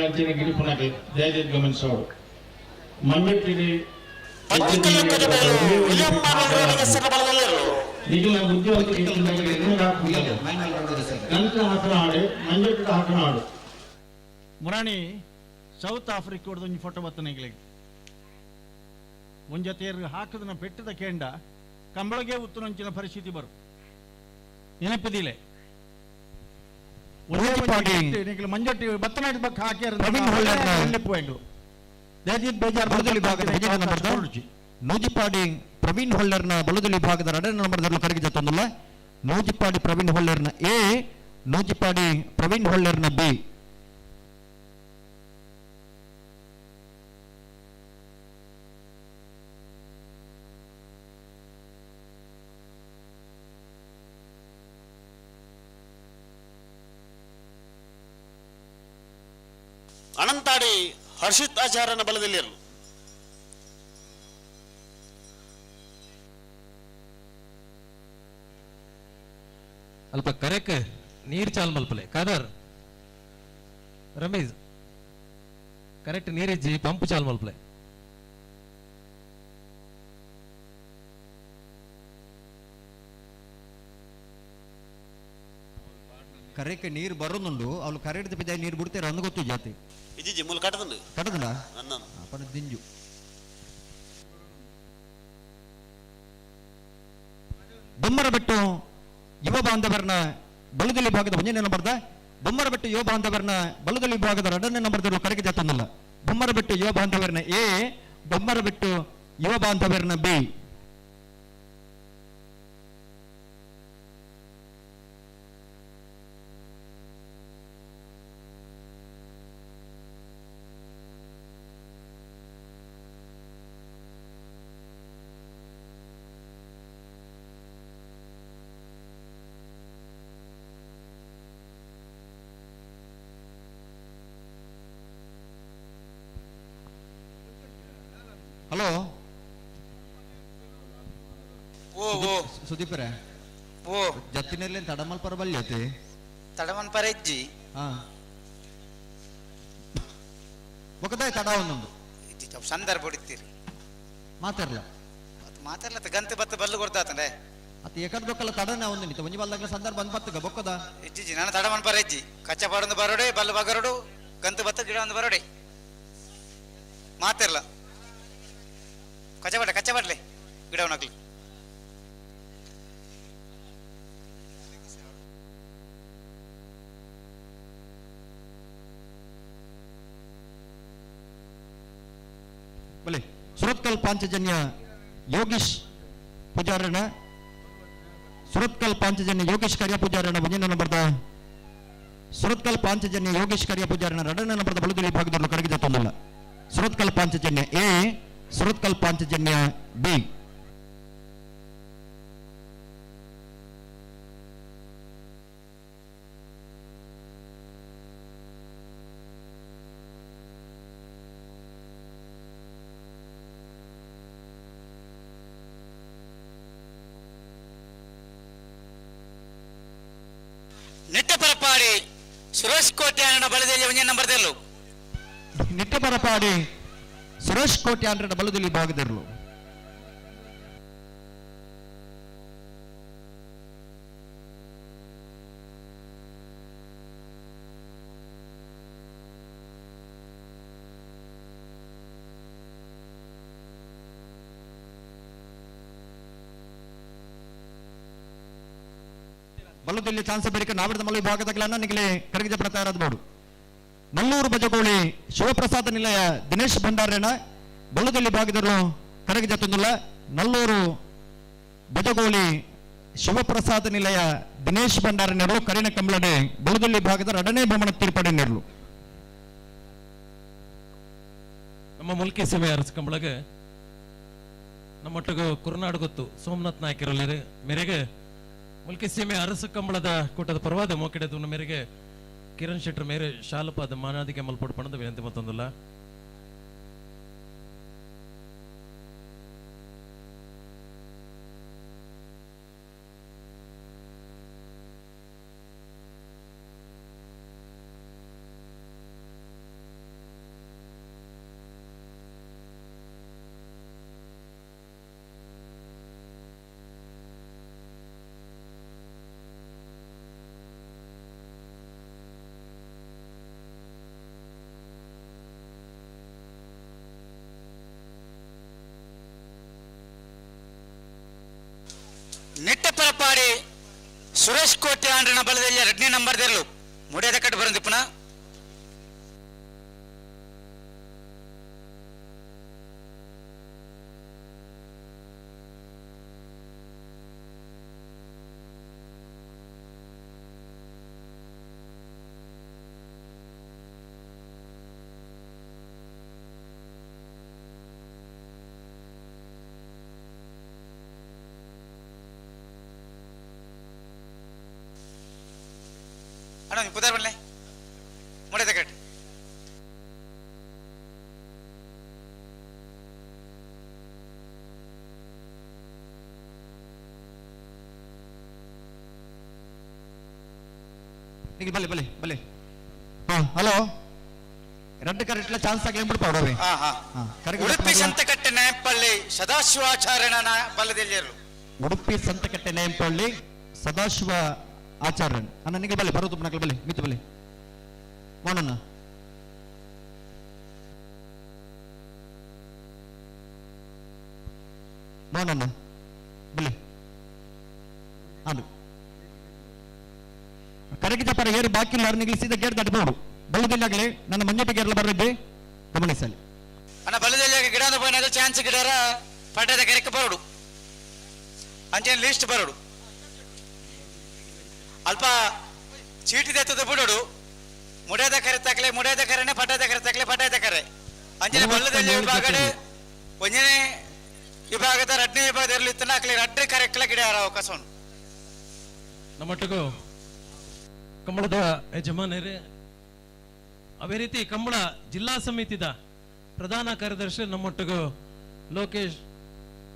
ಅಂಚಿನ ಗಿರಿಪುನಗೆ ದಯವಿಟ್ಟು ಗಮನಿಸೋಡು ಮಂಜಟ್ಟಿಡಿ ನಿಖಿಲ ಬುದ್ಧಿವಂತಿಕೆ ಗಂಟು ಹಾಕನಾಡು ಮಂಜಟ್ಟು ಹಾಕನಾಡು ಮುರಾಣಿ ಸೌತ್ ಆಫ್ರಿಕಾದ ಒಂಜಿ ಫೋಟೋ ಬತ್ತನಿಗ್ಲಿಗೆ ಒಂಜತೆಯರು ಹಾಕದನ ಪೆಟ್ಟದ ಕೇಂಡ ಕಂಬಳಗೆ ಉತ್ತುನಂಚಿನ ಪರಿಸ್ಥಿತಿ ಬರು ನೆನಪದಿಲೆ ಮಂಜಟ್ಟಿ ಬತ್ತನಾಡಿ ಬಕ್ಕ ಹಾಕ್ಯಾರ ನೂಜಿಪಾಡಿ ಪ್ರವೀಣ್ ಹೊಳ್ಳರ್ನ ಬಲದಲಿ ಭಾಗದ ಎರಡನೇ ನಂಬರ್ದಲ್ಲಿ ಕಡೆಗೆ ಜೊತ್ತೊಂದಲ್ಲ ನೂಜಿಪಾಡಿ ಪ್ರವೀಣ್ ಹೊಳ್ಳರ್ನ ಎ, ನೂಜಿಪಾಡಿ ಪ್ರವೀಣ್ ಹೊಳ್ಳರ್ನ ಬಿ. ಅನಂತಾಡಿ ಹರ್ಷಿತ್ ಆಚಾರ್ಯನ ಬಲದಲ್ಲಿರಲು ಅಲ್ಪ ಕರೆಕ್ ನೀರ್ ಚಾಲ್ ಮಲ್ಪಲೆ ಖಾದರ್ ರಮೇಶ್ ಕರೆಕ್ಟ್ ನೀರಿಜ್ಜಿ ಪಂಪ್ ಚಾಲ್ ಮಲ್ಪಲೆ. ಕರೆಕ್ ನೀರು ಬರೋದುಂಡು ಅವಳು ಕರೆ ಹಿಡಿದು ಬಿದ್ದ ನೀರು ಬಿಡ್ತೀರ ಅಂದು ಗೊತ್ತು ಜಾತಿ ಇಜ್ಜಿ ಮೂಲ ಕಟ್ಟದಂಡು ಕಟ್ಟದಲ್ಲ ನನ್ನ ಅಪ್ಪನ ದಿಂಜು ಬೊಮ್ಮರಬೆಟ್ಟು ಯುವ ಬಾಂಧವರನ್ನ ಬಲದಲ್ಲಿ ಭಾಗದ ಒಂದನೇ ನಂಬರ್ದ ಬೊಮ್ಮರಬೆಟ್ಟು ಯುವ ಬಾಂಧವರನ್ನ ಬಲದಲ್ಲಿ ಭಾಗದ ಎರಡನೇ ನಂಬರ್ದವರು ಕಡೆಗೆ ಜಾತೊಂದಲ್ಲ. ಬೊಮ್ಮರಬೆಟ್ಟು ಯುವ ಬಾಂಧವರನ್ನ ಎ, ಬೊಮ್ಮರಬೆಟ್ಟು ಯುವ ಬಾಂಧವರನ್ನ ಬಿ. ಹಲೋ ಓ ಓ ಸುದೀಪರೇ, ಓ ಜತ್ತಿನಲ್ಲಿ ತಡಮಲ್ ಪರ ಬಲ್ಯತೆ ತಡಮನ್ ಪರ ಇಜ್ಜಿ. ಹಾ ಬೊಕದಾಯ ತಡ ಒಂದೊಂದು ಸಂದರ್ಭ ಹೊಡಿತೀರಿ ಮಾತಾಡ್ಲ ಮಾತಾಡ್ಲತ್ತ ಗಂತೆ ಬತ್ತ ಬಲ್ಲು ಕೊಡ್ತಾತಂಡೆ ಅತ್ತ ಏಕದ್ ಬೊಕ್ಕಲ್ಲ ತಡನೆ ಒಂದು ನಿಂತ ಒಂಜಿ ಬಲ್ದಾಗ್ಲ ಸಂದರ್ಭ ಬಂದ್ ಬತ್ತಗ ಬೊಕ್ಕದ ಇಜ್ಜಿ ನಾನು ತಡಮನ್ ಪರ ಇಜ್ಜಿ ಕಚ್ಚ ಪಾಡೊಂದು ಬರೋಡೆ ಬಲ್ಲು ಬಗರೋಡು ಗಂತು ಬತ್ತ ಗಿಡ ಒಂದು ಬರೋಡೆ ಮಾತಿರ್ಲ ಕಚ್ಚ ಕಚ್ಚ ಬಡ್ಲೆ ಗಿಡ ಒಣಗ್ಲಿ. ಬಲೆ ಸುರತ್ಕಲ್ ಪಾಂಚಜನ್ಯ ಯೋಗೀಶ್ ಪೂಜಾರಣ, ಸುರತ್ಕಲ್ ಪಾಂಚಜನ್ಯ ಯೋಗೇಶ್ ಕರಿಯ ಪೂಜಾರಣ ಒಂದನೇ ನಂಬರ್ದ ಸುರತ್ಕಲ್ ಪಾಂಚಜನ್ಯ ಯೋಗೇಶ್ ಕರಿಯ ಪೂಜಾರಣ ಎರಡನೇ ನಂಬರ್ದ ಬಲದಲ್ಲಿ ಭಾಗದಲ್ಲಿ ಕಡೆಗೆ ಜೊತ್ತೊಂದಲ್ಲ. ಸುರತ್ಕಲ್ ಪಾಂಚಜನ್ಯ ಎ, ಸುರತ್ಕಲ್ ಪಾಂಚಜನ್ಯ ಬಿ. ನಿಟ್ಟಪರಪಾಡಿ ಸುರೇಶ್ ಕೋಟ್ಯಾನ ಬಲದಲ್ಲಿ ಒಂದೇ ನಂಬರ್ದಲ್ಲೂ ನಿಟ್ಟಪರಪಾಡಿ ಸುರೇಶ್ ಕೋಟ್ಯಾನ್ರ ಬಲದಲ್ಲಿ ಭಾಗದಿರಲು ಬಲದಲ್ಲಿ ಚಾನ್ಸ್ ಬೇಡಿಕೆ ನಾವಿಡದ ಮಲ್ಲ ವಿಭಾಗದ ನಿಗಲೆ ಕರಗಿದ ತಯಾರಾದಬಹುದು. ನಲ್ಲೂರು ಬಜಗೋಳಿ ಶಿವಪ್ರಸಾದ ನಿಲಯ ದಿನೇಶ್ ಭಂಡಾರೇಣ ಬಲದಲ್ಲಿ ಭಾಗದರು ಕರಗಿದ ತಂದುಲ್ಲ. ನಲ್ಲೂರು ಬಜಗೋಳಿ ಶಿವಪ್ರಸಾದ ನಿಲಯ ದಿನೇಶ್ ಭಂಡಾರನರು ಕರಿನ ಕಂಬಳನೆ ಬಲದಲ್ಲಿ ಭಾಗದ ಎರಡನೇ ಭ್ರಮಣ ತೀರ್ಪಡೆ ನೀಡಲು. ನಮ್ಮ ಮುಲ್ಕಿ ಸೇವೆ ಅರಸು ಕಂಬಳಗೆ ನಮ್ಮೊಟ್ಟಿಗೆ ಕುರುನಾಡು ಗೊತ್ತು ಸೋಮನಾಥ್ ನಾಯಕರಲ್ಲಿ ಮೇರೆಗೆ ಮುಲ್ಕಿ ಸೀಮೆ ಅರಸು ಕಂಬಳದ ಕೂಟದ ಪರವಾದ ಮೋಕಿಡದ ಮೇರೆಗೆ ಕಿರಣ್ ಶೆಟ್ಟರ್ ಮೇರೆ ಶಾಲಪಾದ ಮಾನಾದಿಗೆ ಮಲ್ಪೊಡು ಪಣದ ವಿನಂತಿ ಮತ್ತೊಂದಲ್ಲ. ಕೊಲ್ಲಪ್ಪಾಡಿ ಸುರೇಶ್ ಕೋಟೆ ಆಂಡ್ರನ ಬಲದಲ್ಲಿ ಎರಡನೇ ನಂಬರ್ ದೆರ್ಲು ಮುಡಿಯದ ಕಟ್ಟು ಬರಂದಿಪ್ಪನ ಅಣ್ಣ ನೀವು ಪುದಾರ್ ಬನ್ನಿ ಮುಡಿಯದ ಕಟ್ಟು ನಿಗೆ ಬಲೆ ಬಲೆ ಬಲೆ ಹಾ ಹಲೋ ರಡ್ಡು ಕರೆಟ್ಲ ಚಾನ್ಸ್ ಆಗಲಿ ಬಿಡ್ಪ ಅವರೇ ಹಾ ಹಾ ಉಡುಪಿ ಸಂತಕಟ್ಟೆ ನಾಯಂಪಳ್ಳಿ ಸದಾಶಿವಾಚಾರ್ಯನ ಬಲದೆಲ್ಲಿಯರು ಉಡುಪಿ ಸಂತಕಟ್ಟೆ ನೇಂಪಳ್ಳಿ ಸದಾಶಿವ ಆಚಾರ್ಯನ್ ಅಣ್ಣ ನಿಗೆ ಬಲೆ ಬರೋದು ನಕಲು ಬಲೆ ಮಿತ್ತು ಬಲೆ ಮೋನಣ್ಣ ಮೋನಣ್ಣ ಬಲೆ ಅದು ಕರಗಿ ಜಪರ ಏರು ಬಾಕಿ ಇಲ್ಲ ನಿಲ್ಲಿಸಿದ ಗೇಟ್ ದಾಟಬಹುದು ಬಲ್ಲದಲ್ಲಾಗಲಿ ನನ್ನ ಮಂಜಪ್ಪ ಗೇರ್ಲ ಬರಲಿದ್ದೆ ಗಮನಿಸಲಿ ಅಣ್ಣ ಬಲದಲ್ಲಿ ಗಿಡ ಪೋಯಿನಾಗ ಚಾನ್ಸ್ ಗಿಡರ ಪಟ್ಟದ ಕೆರೆಕ್ಕೆ ಬರೋಡು ಅಂಚೆ ಲಿಸ್ಟ್ ಬರೋಡು ಅಲ್ಪ ಚೀಟಿ ದತ್ತದ ಬಿಡೋಡು ಮುಡಿಯದ ಕರೆ ತಕಲೆ ಮುಡಿಯದ ಕರೆನೆ ಪಟ್ಟದ ಕರೆ ತಕಲೆ ಪಟ್ಟದ ಕರೆ ಅಂಚನೆ ಬಲ್ಲದಲ್ಲಿ ವಿಭಾಗಡೆ ಒಂಜನೇ ವಿಭಾಗದ ರಡ್ನೇ ವಿಭಾಗದಲ್ಲಿ ಇತ್ತನ ಅಕ್ಲೆ ರಡ್ಡೆ ಕರೆಕ್ಲ ಗಿಡ ಅವಕಾಶ ಉಂಟು ನಮ್ಮೊಟ್ಟಿಗೂ ಕಂಬಳದ ಯಜಮಾನರೇ, ಅದೇ ರೀತಿ ಕಂಬಳ ಜಿಲ್ಲಾ ಸಮಿತಿದ ಪ್ರಧಾನ ಕಾರ್ಯದರ್ಶಿ ನಮ್ಮೊಟ್ಟಿಗೂ ಲೋಕೇಶ್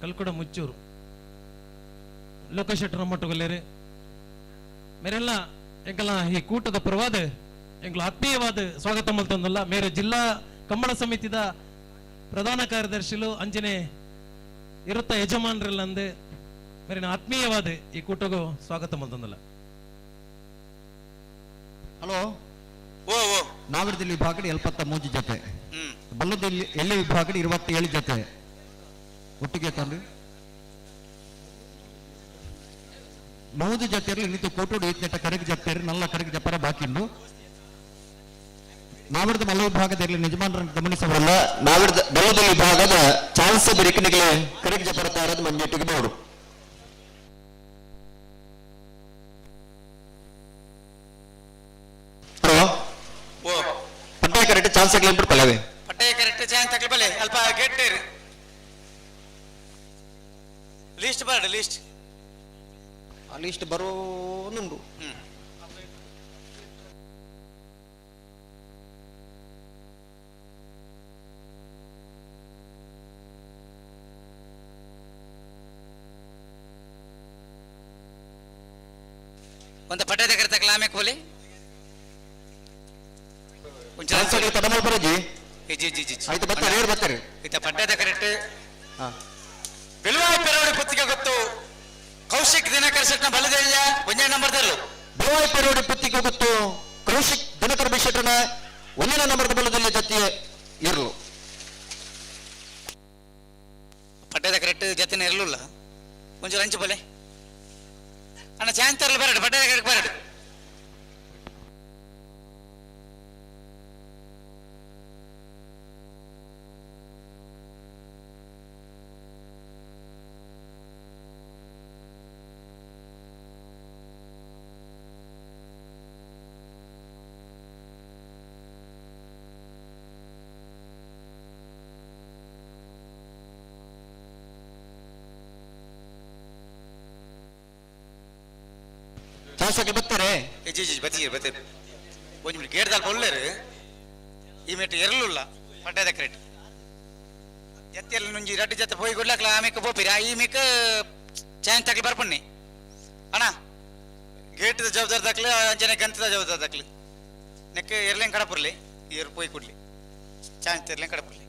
ಕಲ್ಕುಡ ಮುಚ್ಚೂರು ಲೋಕೇಶ್ ಶೆಟ್ಟರ್ ನಮ್ಮೊಟ್ಟುಗಲ್ಲೇರಿ ಮೇರೆಲ್ಲ ಎಂಕಲ ಈ ಕೂಟದ ಪರವಾದ ಎಂಕಲ ಆತ್ಮೀಯವಾದ ಸ್ವಾಗತ ಮಲ್ತಂದಲ್ಲ. ಮೇರೆ ಜಿಲ್ಲಾ ಕಂಬಳ ಸಮಿತಿದ ಪ್ರಧಾನ ಕಾರ್ಯದರ್ಶಿಲು ಅಂಜನೆ ಇರುತ್ತ ಯಜಮಾನರೆಲ್ಲಂದೆ ಮೇರಿನ ಆತ್ಮೀಯವಾದ ಈ ಕೂಟಗೂ ಸ್ವಾಗತ ಮಲ್ತಂದಲ್ಲ. ಹಲೋ ಓ ಓ ನಾಗರದಲ್ಲಿ ವಿಭಾಗಡೆ 73 ಜೊತೆ, ಬಲ್ಲದಲ್ಲಿ ಎಲ್ಲಿ ವಿಭಾಗಡೆ 27 ಜೊತೆ ಒಟ್ಟಿಗೆ ತಂದು 3 ಜೊತೆಯಲ್ಲಿ ನಿಂತು ಕೋಟೋಡು ಐತ್ನೆಟ್ಟ ಕರಗಿ ಜೊತೆ ನಲ್ಲ ಕರಗಿ ಜಪರ ಬಾಕಿ ಉಂಡು. ನಾವಿರದ ಮಲ್ಲ ವಿಭಾಗದಲ್ಲಿ ಯಜಮಾನರನ್ನು ಗಮನಿಸಬಲ್ಲ. ನಾವಿರದ ಬಲ್ಲದಲ್ಲಿ ವಿಭಾಗದ ಚಾನ್ಸ್ ಬಿರಿಕನಿಗೆ ಕರಗಿ ಜಪರ ತಾರದ ಮಂಜೆಟ್ಟಿಗೆ ನೋಡು. ಓ ಪಟ್ಟೆ ಕರೆಕ್ಟ್ ಚಾನ್ಸ್ ಆಗಲಿ ಅಂದ್ಬಿಟ್ಟು ಪಲ್ಲವೇ ಪಟ್ಟೆ ಕರೆಕ್ಟ್ ಚಾನ್ಸ್ ತಕಲಿ ಬಲೆ ಅಲ್ಪ ಗೇಟ್ ಲಿಸ್ಟ್ ಬರಡು ಲಿಸ್ಟ್ ಆ ಲಿಸ್ಟ್ ಬರೋನುಂಡು. ಒಂದು ಪಟ್ಟೆ ಕರೆ ತಕಲ ಆಮೇಲೆ ಬೋಲೆ ಚಾನ್ಸ್ ಆಗಲಿ ತಡ ಬರೋಜಿ. ಜಿ ಜಿ ಜಿ ಆಯ್ತು ಬರ್ತಾರೆ ಏರ್ ಬರ್ತಾರೆ. ಇತ್ತ ಪಟ್ಟದ ಕರೆಕ್ಟ್ ಹಾ. ಬಿಲ್ವಾಯಿ ಪೆರೋಡಿ ಪುತ್ತಿಗೆ ಗೊತ್ತು ಕೌಶಿಕ್ ದಿನಕರ್ ಶೆಟ್ನ ಬಲದೆಯ ಒಂದೇ ನಂಬರ್ದಲ್ಲೂ ಬಿಲ್ವಾಯಿ ಪೆರೋಡಿ ಪುತ್ತಿಗೆ ಗೊತ್ತು ಕೌಶಿಕ್ ದಿನಕರ್ ಶೆಟ್ಟನ ಒಂದನೇ ನಂಬರ್ದ ಬಲದಲ್ಲಿ ಜೊತೆ ಇರಲು. ಪಟ್ಟದ ಕರೆಕ್ಟ್ ಜೊತೆನೇ ಇರಲಿಲ್ಲ ಒಂಚೂರು ಅಂಚು ಬಲೆ ಅಣ್ಣ ಚಾನ್ಸ್ ತರಲು ಬರಡು ಪಟ್ಟದ ಕರೆಕ್ಟ್ ಬರಡು. ಚಾನ್ಸ್ ಆಗಲಿ ಬರ್ತಾರೆ. ಜಿ ಜಿ ಬತ್ತೀರಿ ಬತ್ತೀರಿ ಒಂಜಿ ಮಿನಿಟ್ ಗೇಟ್ ದಾಲ್ಪ ಉಳ್ಳೇರು ಈ ಮೆಟ್ಟು ಎರಲುಲ್ಲ ಪಟ್ಟದ ಕರೆಕ್ಟ್ ಜೊತೆಯಲ್ಲಿ ನುಂಜಿ ರಡ್ಡು ಜೊತೆ ಪೋಯಿ ಗುಡ್ಲಾಕ್ಲ ಆಮೇಕ ಪೋಪಿರಿ ಆ ಈ ಮೇಕ ಚಾನ್ಸ್ ತಕ್ಲಿ ಬರ್ಪಣ್ಣಿ ಅಣ್ಣ ಗೇಟ್ದ ಜವಾಬ್ದಾರಿ ದಾಖಲೆ ಅಂಜನೆ ಗಂತದ ಜವಾಬ್ದಾರಿ ದಾಖಲೆ ನೆಕ್ ಎರ್ಲೇನ್ ಕಡಪುರ್ಲಿ ಏರು ಪೋಯಿ ಕೊಡ್ಲಿ ಚಾನ್ಸ್ ಎರ್ಲೇನ್ ಕಡಪುರ್ಲಿ.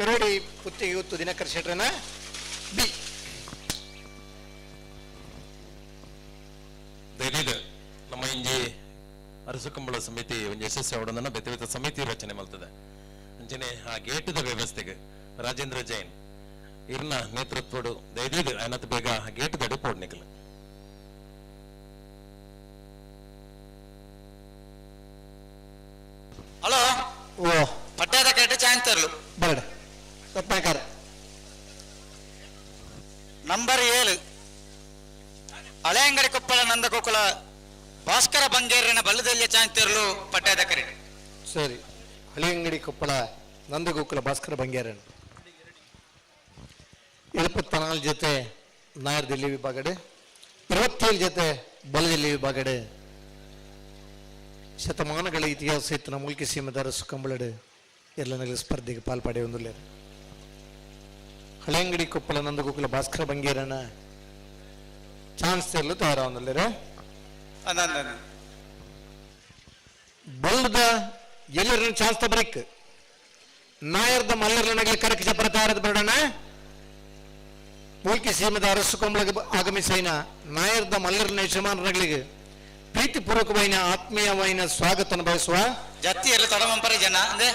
ಪೆರೋಡಿ ಪುತ್ತಿಗೆ ಉತ್ತು ದಿನಕರ್ ಶೆಟ್ರನ ಬಿ. ದಯದೀದ್ ನಮ್ಮ ಇಂಜಿ ಅರಸುಕಂಬಳ ಸಮಿತಿ ಒಂಜಿ ಯಶಸ್ವಿ ಅವಡನ್ನ ಬೇತೆ ಬೇತೆ ಸಮಿತಿ ರಚನೆ ಮಲ್ತದೆ. ಅಂಚನೆ ಆ ಗೇಟದ ವ್ಯವಸ್ಥೆಗೆ ರಾಜೇಂದ್ರ ಜೈನ್ ಇರ್ನ ನೇತೃತ್ವಡು ದಯದೀದ್ ಅನತ್ ಬೇಗ ಗೇಟ್ ದಡಿ ಪೋಡ್ನಿಕಲ್. ಹಲೋ ಓ ಪಟ್ಟದ ಕರೆಕ್ಟ್ ಚಾಂತರ್ಲು ಬರಡ ರತ್ನಾಕರ್. ನಂಬರ್ 7 ಹಳೆಯಂಗಡಿ ಕೊಪ್ಪಳ ನಂದಗೋಕುಲ ಭಾಸ್ಕರ ಬಂಗೇರನ ಬಲ್ಲದಲ್ಲಿಯ ಚಾಂತರ್ಲು ಪಟ್ಟದ ಕರೆಕ್ಟ್. ಸರಿ, ಹಳೆಯಂಗಡಿ ಕೊಪ್ಪಳ ನಂದಗೋಕುಲ ಭಾಸ್ಕರ ಬಂಗೇರನ್ 74 ಜೊತೆ ನಾಯರ್ ದಿಲ್ಲಿ ವಿಭಾಗಡೆ, 27 ಜೊತೆ ಬಲದಿಲ್ಲಿ ವಿಭಾಗಡೆ. ಶತಮಾನಗಳ ಇತಿಹಾಸ ಇತ್ತಿನ ಮೂಲ್ಕಿ ಸೀಮೆದ ಅರಸು ಕಂಬಳಡು ಎಲ್ಲ ಸ್ಪರ್ಧೆಗೆ ಪಾಲ್ಪಡೆಯೊಂದುಲ್ಲೆ. ಹಳೆಯಂಗಡಿ ಕೊಪ್ಪಳ ನಂದಗೋಕುಲ ಭಾಸ್ಕರ ಬಂಗೇರನ ಚಾನ್ಸ್ ಎಲ್ಲ ತಯಾರಾವೊಂದುಲ್ಲೇರೆ. ಬಲ್ದ ಎಲ್ಲರನ್ನ ಚಾನ್ಸ್ ತಬರಿಕ್ ನಾಯರ್ದ ಮಲ್ಲರ್ಲನಗಲಿ ಕರಕ ಚಪ್ಪರ ತಯಾರದ ಬರಡಣ. ಮೂಲ್ಕಿ ಸೀಮೆದ ಅರಸು ಕಂಬಳಗೆ ಆಗಮಿಸೈನ ನಾಯರ್ದ ಮಲ್ಲರ್ನ ಯಜಮಾನರಗಳಿಗೆ ಪ್ರೀತಿಪೂರ್ವಕವೈನ ಆತ್ಮೀಯವೈನ ಸ್ವಾಗತನ ಬಯಸುವ. ಜತ್ತಿ ಎಲ್ಲ ತಡಮಂಪರೆ ಜನ ಅಂದ್ರೆ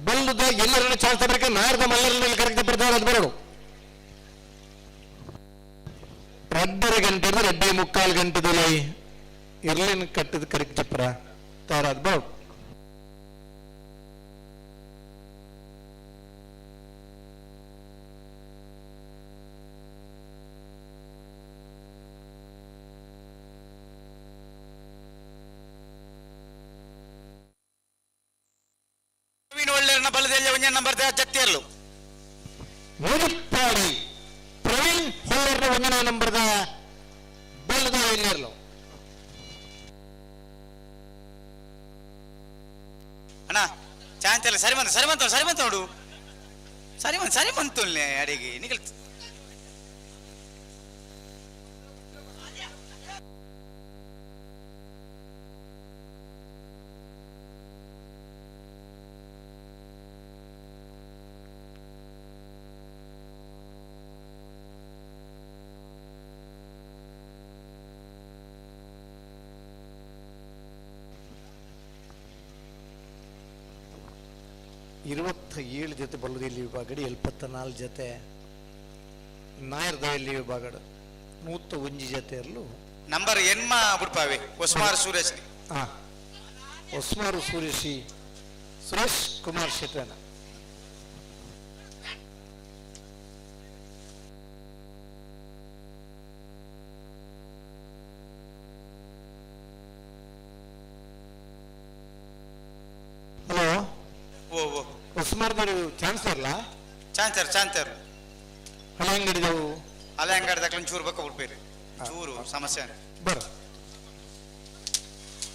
ಬಲ್ಲದ ಎಲ್ಲರನ್ನ ಚಾನ್ಸ್ ತಬರಿಕ ನಾಯರ್ದ ಮಲ್ಲರ್ನ ಕರಕ ಚಪ್ಪರ ತಯಾರದ ಬರಡು. 2.5 ಗಂಟೆ 2.75 ಗಂಟೆದಲ್ಲಿ ಇರ್ಲಿನ ಕಟ್ಟದ ಕರಕ ಚಪ್ಪರ ತಯಾರಾದ ಬರಡು. ಪ್ರವೀಣ್ ಒಳ್ಳೆಯರ್ನ ಬಲದಲ್ಲಿ ಒಂದೇ ನಂಬರ್ ಜತ್ತಿಯರ್ಲು. ಮುದುಪಾಡಿ ಪ್ರವೀಣ್ ಹೊಳ್ಳೆರ್ನ ಒಂದನೇ ನಂಬರ್ದ ಬಲದ ಎಲ್ಲರ್ಲು. ಅಣ್ಣ ಚಾನ್ಸ್ ಎಲ್ಲ ಸರಿ ಬಂತ ಸರಿ ಬಂತ ಸರಿ ಬಂತ ನೋಡು ಸರಿ ಬಂತ ಸರಿ ಬಂತು ಅಡಿಗೆ ನಿಗಲ್. 27 ಜೊತೆ ಬಲ್ಲದಿಲ್ಲಿ ವಿಭಾಗಡೆ, 74 ಜೊತೆ ನಾಯರ್ದಲ್ಲಿ ವಿಭಾಗಡೆ, 101 ಜೊತೆ ಇರಲು. ನಂಬರ್ ಎನ್ಮ ಬಿಡ್ಪಾವೆ ಹೊಸ್ಮಾರು ಸುರೇಶ್. ಹಾ, ಹೊಸ್ಮಾರು ಸುರೇಶಿ ಸುರೇಶ್ ಕುಮಾರ್ ಶೆಟ್ಟನ. ಹಲೋ ಓ ಓ ಹೊಸ್ಮಾರ್ದವರು ಚಾನ್ಸರ್ಲ? ಚಾನ್ಸರ್ ಚಾನ್ಸರ್ ಹಳೆ ಅಂಗಡಿದವು ಹಳೆ ಅಂಗಡಿದಾಗ ಚೂರು ಬಕ್ಕ ಬಿಡ್ಬೇರಿ ಚೂರು ಸಮಸ್ಯೆ ಬರ.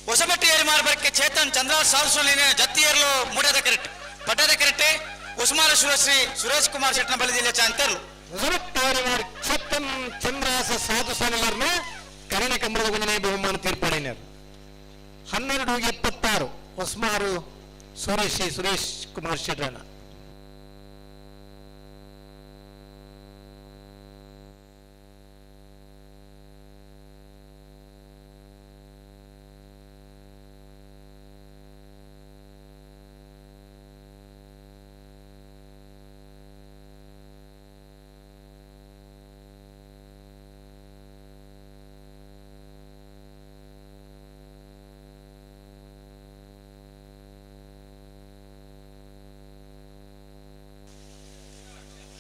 ಹೊಸಬಟ್ಟಿ ಏರಿ ಮಾರ್ಬಕ್ಕೆ ಚೇತನ್ ಚಂದ್ರ ಸಾಲ್ಸೋಲಿನ ಜತ್ತಿಯರ್ಲು ಮೂಡದ ಕರೆಕ್ಟ್ ಪಟ್ಟದ ಕರೆಕ್ಟ್ ಉಸ್ಮಾನ ಸುರಶ್ರೀ ಸುರೇಶ್ ಕುಮಾರ್ ಶೆಟ್ಟನ ಬಲದಿಲ್ಲ ಚಾಂತರ್ಲು. ಹೊಸಬಟ್ಟಿ ಮಾರ್ ಚೇತನ್ ಚಂದ್ರಾಸ ಸಾಧು ಸಾಲರ್ನ ಕರಣ ಕಂಬಳದ ಒಂದನೇ ಬಹುಮಾನ ತೀರ್ಪಡಿನರು. 12:76 ಹೊಸ್ಮಾರು ಸುರೇಶ್ ಸುರೇಶ್ ಕುಮಾರ್ ಶೆಟ್ಟನ.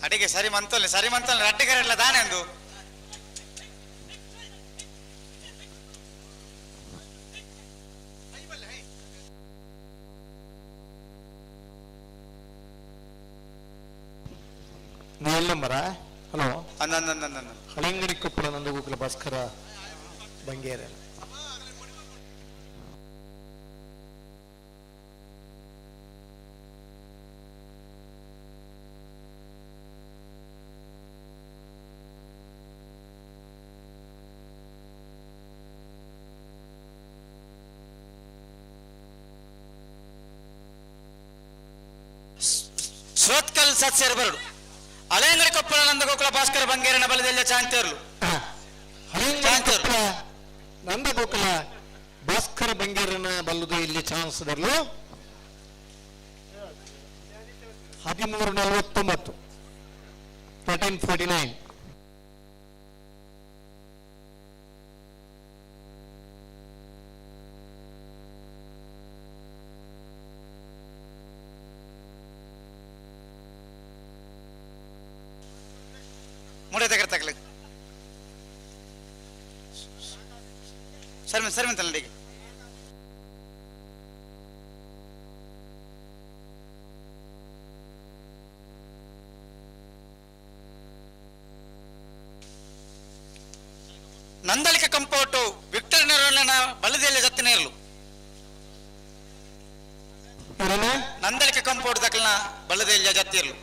ಅಡಿಗೆ ಸರಿ ಮಂತಲ್ಲ ಸರಿ ಮಂತಲ್ಲ ರಡ್ಡಿ ಕರೆಲ್ಲ ದಾನೆ ಅಂದು. ನಂಬರ ಹಲೋ ಅಂದ ಹಳೆಂಗಡಿ ಕೊಪ್ಪಳ ನಂದಗೋಕುಲ ಭಾಸ್ಕರ ಬಂಗೇರ. ಸುರತ್ಕಲ್ ಸತ್ಸೇರ್ ಬರಡು ಹಳೆಯಂಗಡಿ ಕೊಪ್ಪಳ ನಂದಗೋಕುಲ ಭಾಸ್ಕರ ಬಂಗೇರನ ಬಲದೆಲ್ಲ ಚಾಂತೇರ್ಲು. ನಂದಗೋಕುಲ ಭಾಸ್ಕರ ಬಂಗೇರನ ಬಲ್ಲುದು ಇಲ್ಲಿ ಚಾನ್ಸ್ ಬರಲು 13:49 13:49. ಮೂಡೇ ತಗಲಿ ಸರ್ ಸರ್ ತಲ್ಲಡಿಗೆ ನಂದಳಿಕ ಕಂಪೌಟು ವಿಕ್ಟರ್ ನೆರಳಿನ ಬಲದೆಯಲ್ಲಿ ಜತ್ತಿನೇರ್ಲು. ನಂದಳಿಕ ಕಂಪೌಟ್ ದಕ್ಕಲ್ನ ಬಲದೆಯಲ್ಲಿ ಜತ್ತಿರ್ಲು.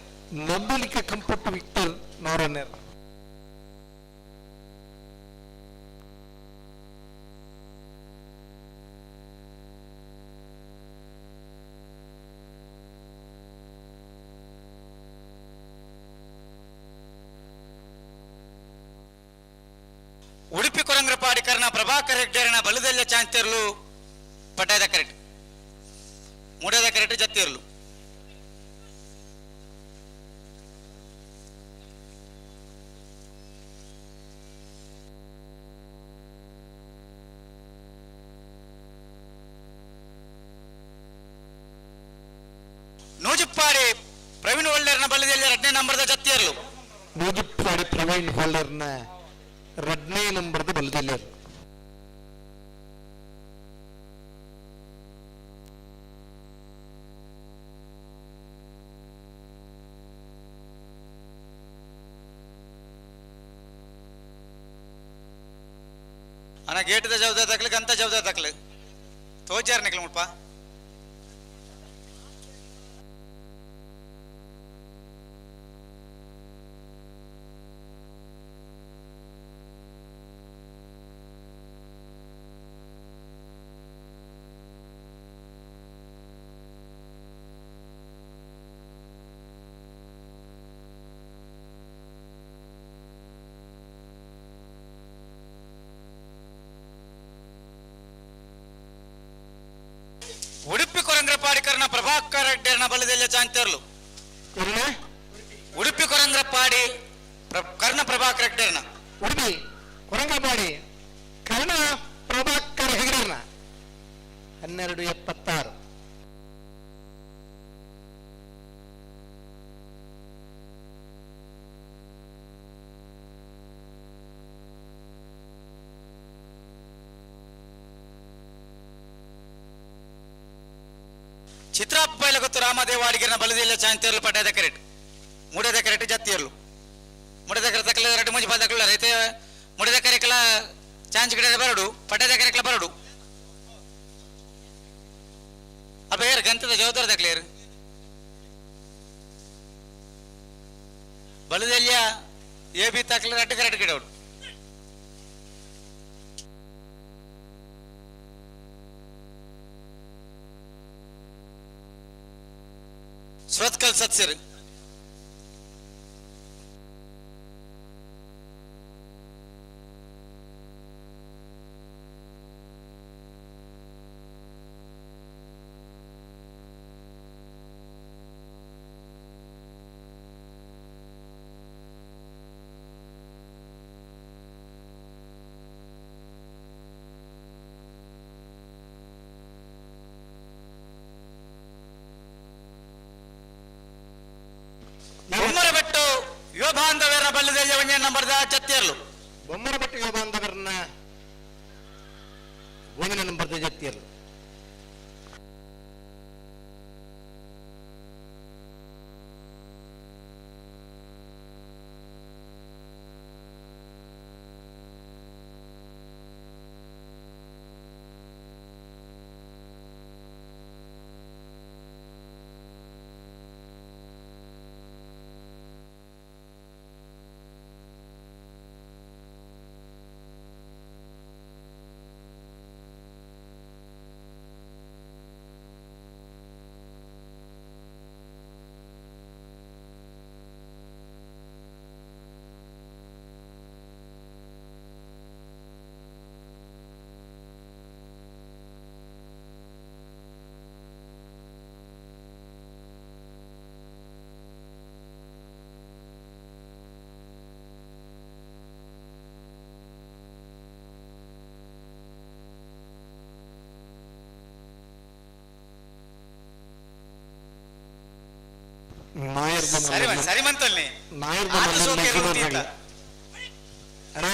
ನಂದಳಿಕ ಕಂಪೌಟ್ ವಿಕ್ಟರ್ ನೋರನ್ನೇರ್. ಉಡುಪಿ ಕೊರಂಗ್ರಪಾಡಿ ಕರ್ಣ ಪ್ರಭಾಕರ್ ಹೆಗ್ಡೇರನ ಬಲದೆಲ್ಲ ಚಾಂತಿರ್ಲು ಪಟಾಯದ ಕರೆಕ್ಟ್ ಮೂಡದ ಕರೆಕ್ಟ್ ಜತ್ತಿರ್ಲು. ನೂಜುಪ್ಪಾಡಿ ಪ್ರವೀಣ್ ಹೋಲ್ಡರ್ನ ಬಲದೆಲ್ಲ ಎರಡನೇ ನಂಬರ್ದ ಜತ್ತಿರ್ಲು. ನೂಜುಪ್ಪಾಡಿ ಪ್ರವೀಣ್ ಹೋಲ್ಡರ್ನ ಎರಡನೇ ನಂಬರ್ದ ಬಲದೆಲ್ಲರು. ಅಣ್ಣ ಗೇಟ್ದ ಜವಾಬ್ದಾರಿ ತಕ್ಲಿಕ್ಕೆ ಅಂತ ಜವಾಬ್ದಾರಿ ತಕ್ಲಿ ತೋಚಾರ ನಿಕ್ಲ ಮುಟ್ಪ. ಉಡುಪಿ ಕೊರಂಗ್ರಪಾಡಿ ಕರ್ಣ ಪ್ರಭಾಕರ್ ಹೆಗ್ಡೇರನ ಬಲದೆಲ್ಲ ಚಾಂತಿರ್ಲು. ಉಡುಪಿ ಕೊರಂಗ್ರಪಾಡಿ ಕರ್ಣ ಪ್ರಭಾಕರ್ ಹೆಗ್ಡೇರನ. ಉಡುಪಿ ಕೊರಂಗ್ರಪಾಡಿ ಕರ್ಣ ಪ್ರಭಾಕರ್ ಹೆಗ್ಡೇರನ 12:76. ಚಿತ್ರಾಪೈಲ ಗೊತ್ತು ರಾಮದೇವ ಅಡಿಗೆನ ಬಲದೆಲ್ಲ ಚಾಂತಿರ್ಲು ಪಟ್ಟಾದ ಕರೆಕ್ಟ್ ಮೂಡದ ಕರೆಕ್ಟ್ ಜತ್ತಿರ್ಲು. ಮೂಡದ ಕರೆ ತಕ್ಕಲ ಎರಡು ಮುಂಜಿ ಪದಕಲ್ಲ ರೈತ ಮೂಡದ ಕರೆಕಲ ಚಾಂಚ್ ಕಡೆ ಬರಡು ಪಟ್ಟಾದ ಕರೆಕಲ ಬರಡು ಅಪ್ಪ ಏರು ಗಂತದ ಜವಾಬ್ದಾರಿ ತಕ್ಕಲೇರು ಬಲದೆಲ್ಲ ಎ ಬಿ ತಕ್ಕಲ ಎರಡು ಕರೆಕ್ಟ್ ಗಿಡವಡು. ಸುರತ್ಕಲ್ ಸತ್ಸರ್ ಬೊಮ್ಮರಬೆಟ್ಟು ಯುವ ಬಾಂಧವರ ಬಲ್ಲದಲ್ಲಿ ಒಂದೇ ನಂಬರ್ದ ಜತ್ತಿಯರ್ಲು. ಬೊಮ್ಮರಬೆಟ್ಟು ಯುವ ಬಾಂಧವರನ್ನ ಒಂದನೇ ನಂಬರ್ದ ಜತ್ತಿಯರ್ಲು. ಸರಿ ಸರಿ ಮಂತಲ್ಲಿ ನಾಯರ್ದ ಆತ ಸೋಕೆ ಮಲ್ಲರ್ನ ಅಣ್ಣ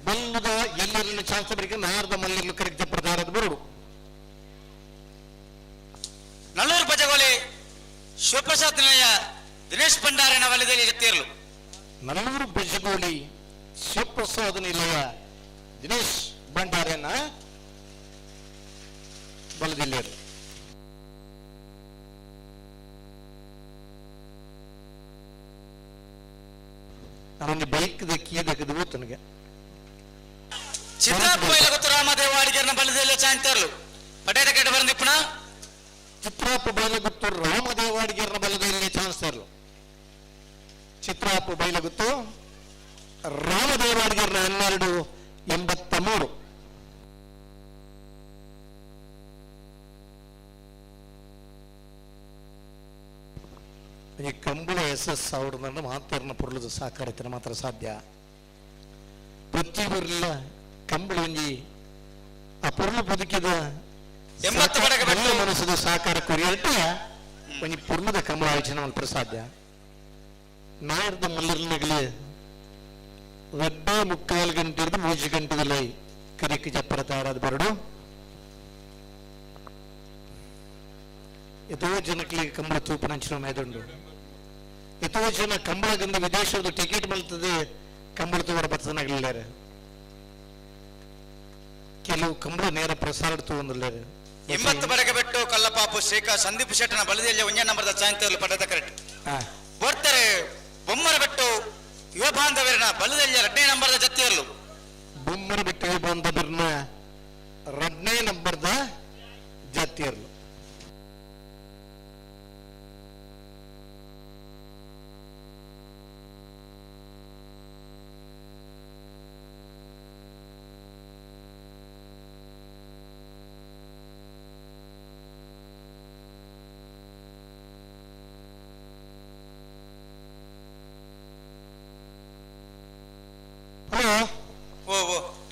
ಬಲ್ಲದ ಎಲ್ಲೆಲ್ಲ ಚಾನ್ಸ್ ಬರಿಗೆ ನಾಯರ್ದ ಮಲ್ಲಿರ್ಲು ಕರೆಕ್ಟ್ ಪ್ರಧಾನದ ಬರುಡು. ನಲ್ಲೂರು ಪಜಗೋಲಿ ಶಿವಪ್ರಸಾದ್ ನಿಲಯ ದಿನೇಶ್ ಭಂಡಾರನ ವಲಯದಲ್ಲಿ ಜತ್ತಿರಲು. ನಲ್ಲೂರು ಬಜಗೋಲಿ ಶಿವಪ್ರಸಾದ್ ನಿಲಯ ದಿನೇಶ್ ಭಂಡಾರನ ಬಲದಿಲ್ಲೇರು. ನಾನೊಂದು ಬೈಕ್ ಕೀದಕ್ಕದು ತನಗೆ ಚಿತ್ರಾಪು ಗೊತ್ತು ರಾಮದೇವ ಅಡಿಗೆರ್ನ ಬಲದಲ್ಲಿ ಚಾಂತರ್ಲು ಪಟೇದ ಕೆಟ್ಟ ಬಂದಿಪ್ಪಣ. ಚಿತ್ರಾಪು ಬೈಲಗುತ್ತು ರಾಮದೇವ ಅಡಿಗೆರ್ನ ಬಲದಲ್ಲಿ ಚಾನ್ಸರ್ಲು. ಚಿತ್ರಾಪು ಬೈಲಗುತ್ತು ರಾಮದೇವ ಅಡಿಗೆರ್ನ 12.83. ಈ ಕಂಬಳ ಎಸ್ ಅವ್ರನ್ನ ಮಾತಾರನ ಪೊರ್ಲದ ಸಾಕಾರತಿನ ಮಾತ್ರ ಸಾಧ್ಯ. ಪ್ರತಿಯೊಬ್ಬರೆಲ್ಲ ಕಂಬಳ ಒಂಜಿ ಆ ಪೊರ್ಲು ಬದುಕಿದ ಮನಸ್ಸದ ಸಾಕಾರ ಕೊರಿಯಟ್ಟ ಒಂಜಿ ಪೊರ್ಲದ ಕಂಬಳ ಆಯೋಜನೆ ಮಲ್ಪರ ಸಾಧ್ಯ. ನಾಯರ್ದ ಮಲ್ಲರ್ನಗಲಿ 2.75 ಗಂಟೆ ಹಿಡಿದು 3 ಗಂಟೆದಲ್ಲಿ ಕರಿಕ್ ಜಪ್ಪರ ತಯಾರಾದ ಬರಡು. ಎತೋ ಜನಕ್ಕೆ ಕಂಬಳ ತೂಪನಂಚಿನ ಮೇದುಂಡು. ಎತೋ ಜನ ಕಂಬಳದಿಂದ ವಿದೇಶದ ಟಿಕೆಟ್ ಬಲ್ತದೆ ಕಂಬಳ ತೂವರ ಬರ್ತನಾಗಲಿಲ್ಲಾರೆ. ಕೆಲವು ಕಂಬಳ ನೇರ ಪ್ರಸಾರ ತೂವಂದಿಲ್ಲಾರೆ. 80 ಬಡಗ ಬೆಟ್ಟು ಕಲ್ಲಪಾಪು ಶ್ರೀಕಾ ಸಂದೀಪ್ ಶೆಟ್ಟನ ಬಲದಲ್ಲಿ ಒಂದೇ ನಂಬರ್ದ ಚಾಂತರ್ಲು ಪಡೆದ ಕರೆಕ್ಟ್. ಬರ್ತಾರೆ ಬೊಮ್ಮರ ಬೆಟ್ಟು ಯುವ ಬಾಂಧವರನ ಬಲದಲ್ಲಿ 2ನೇ ನಂಬರ್ದ ಜತ್ತಿಯರ್ಲು. ಬೊಮ್ಮರ ಬೆಟ್ಟು ಯುವ ಬಾಂಧವರನ 2ನೇ ನಂಬರ್ದ ಜತ್ತಿಯರ್ಲು.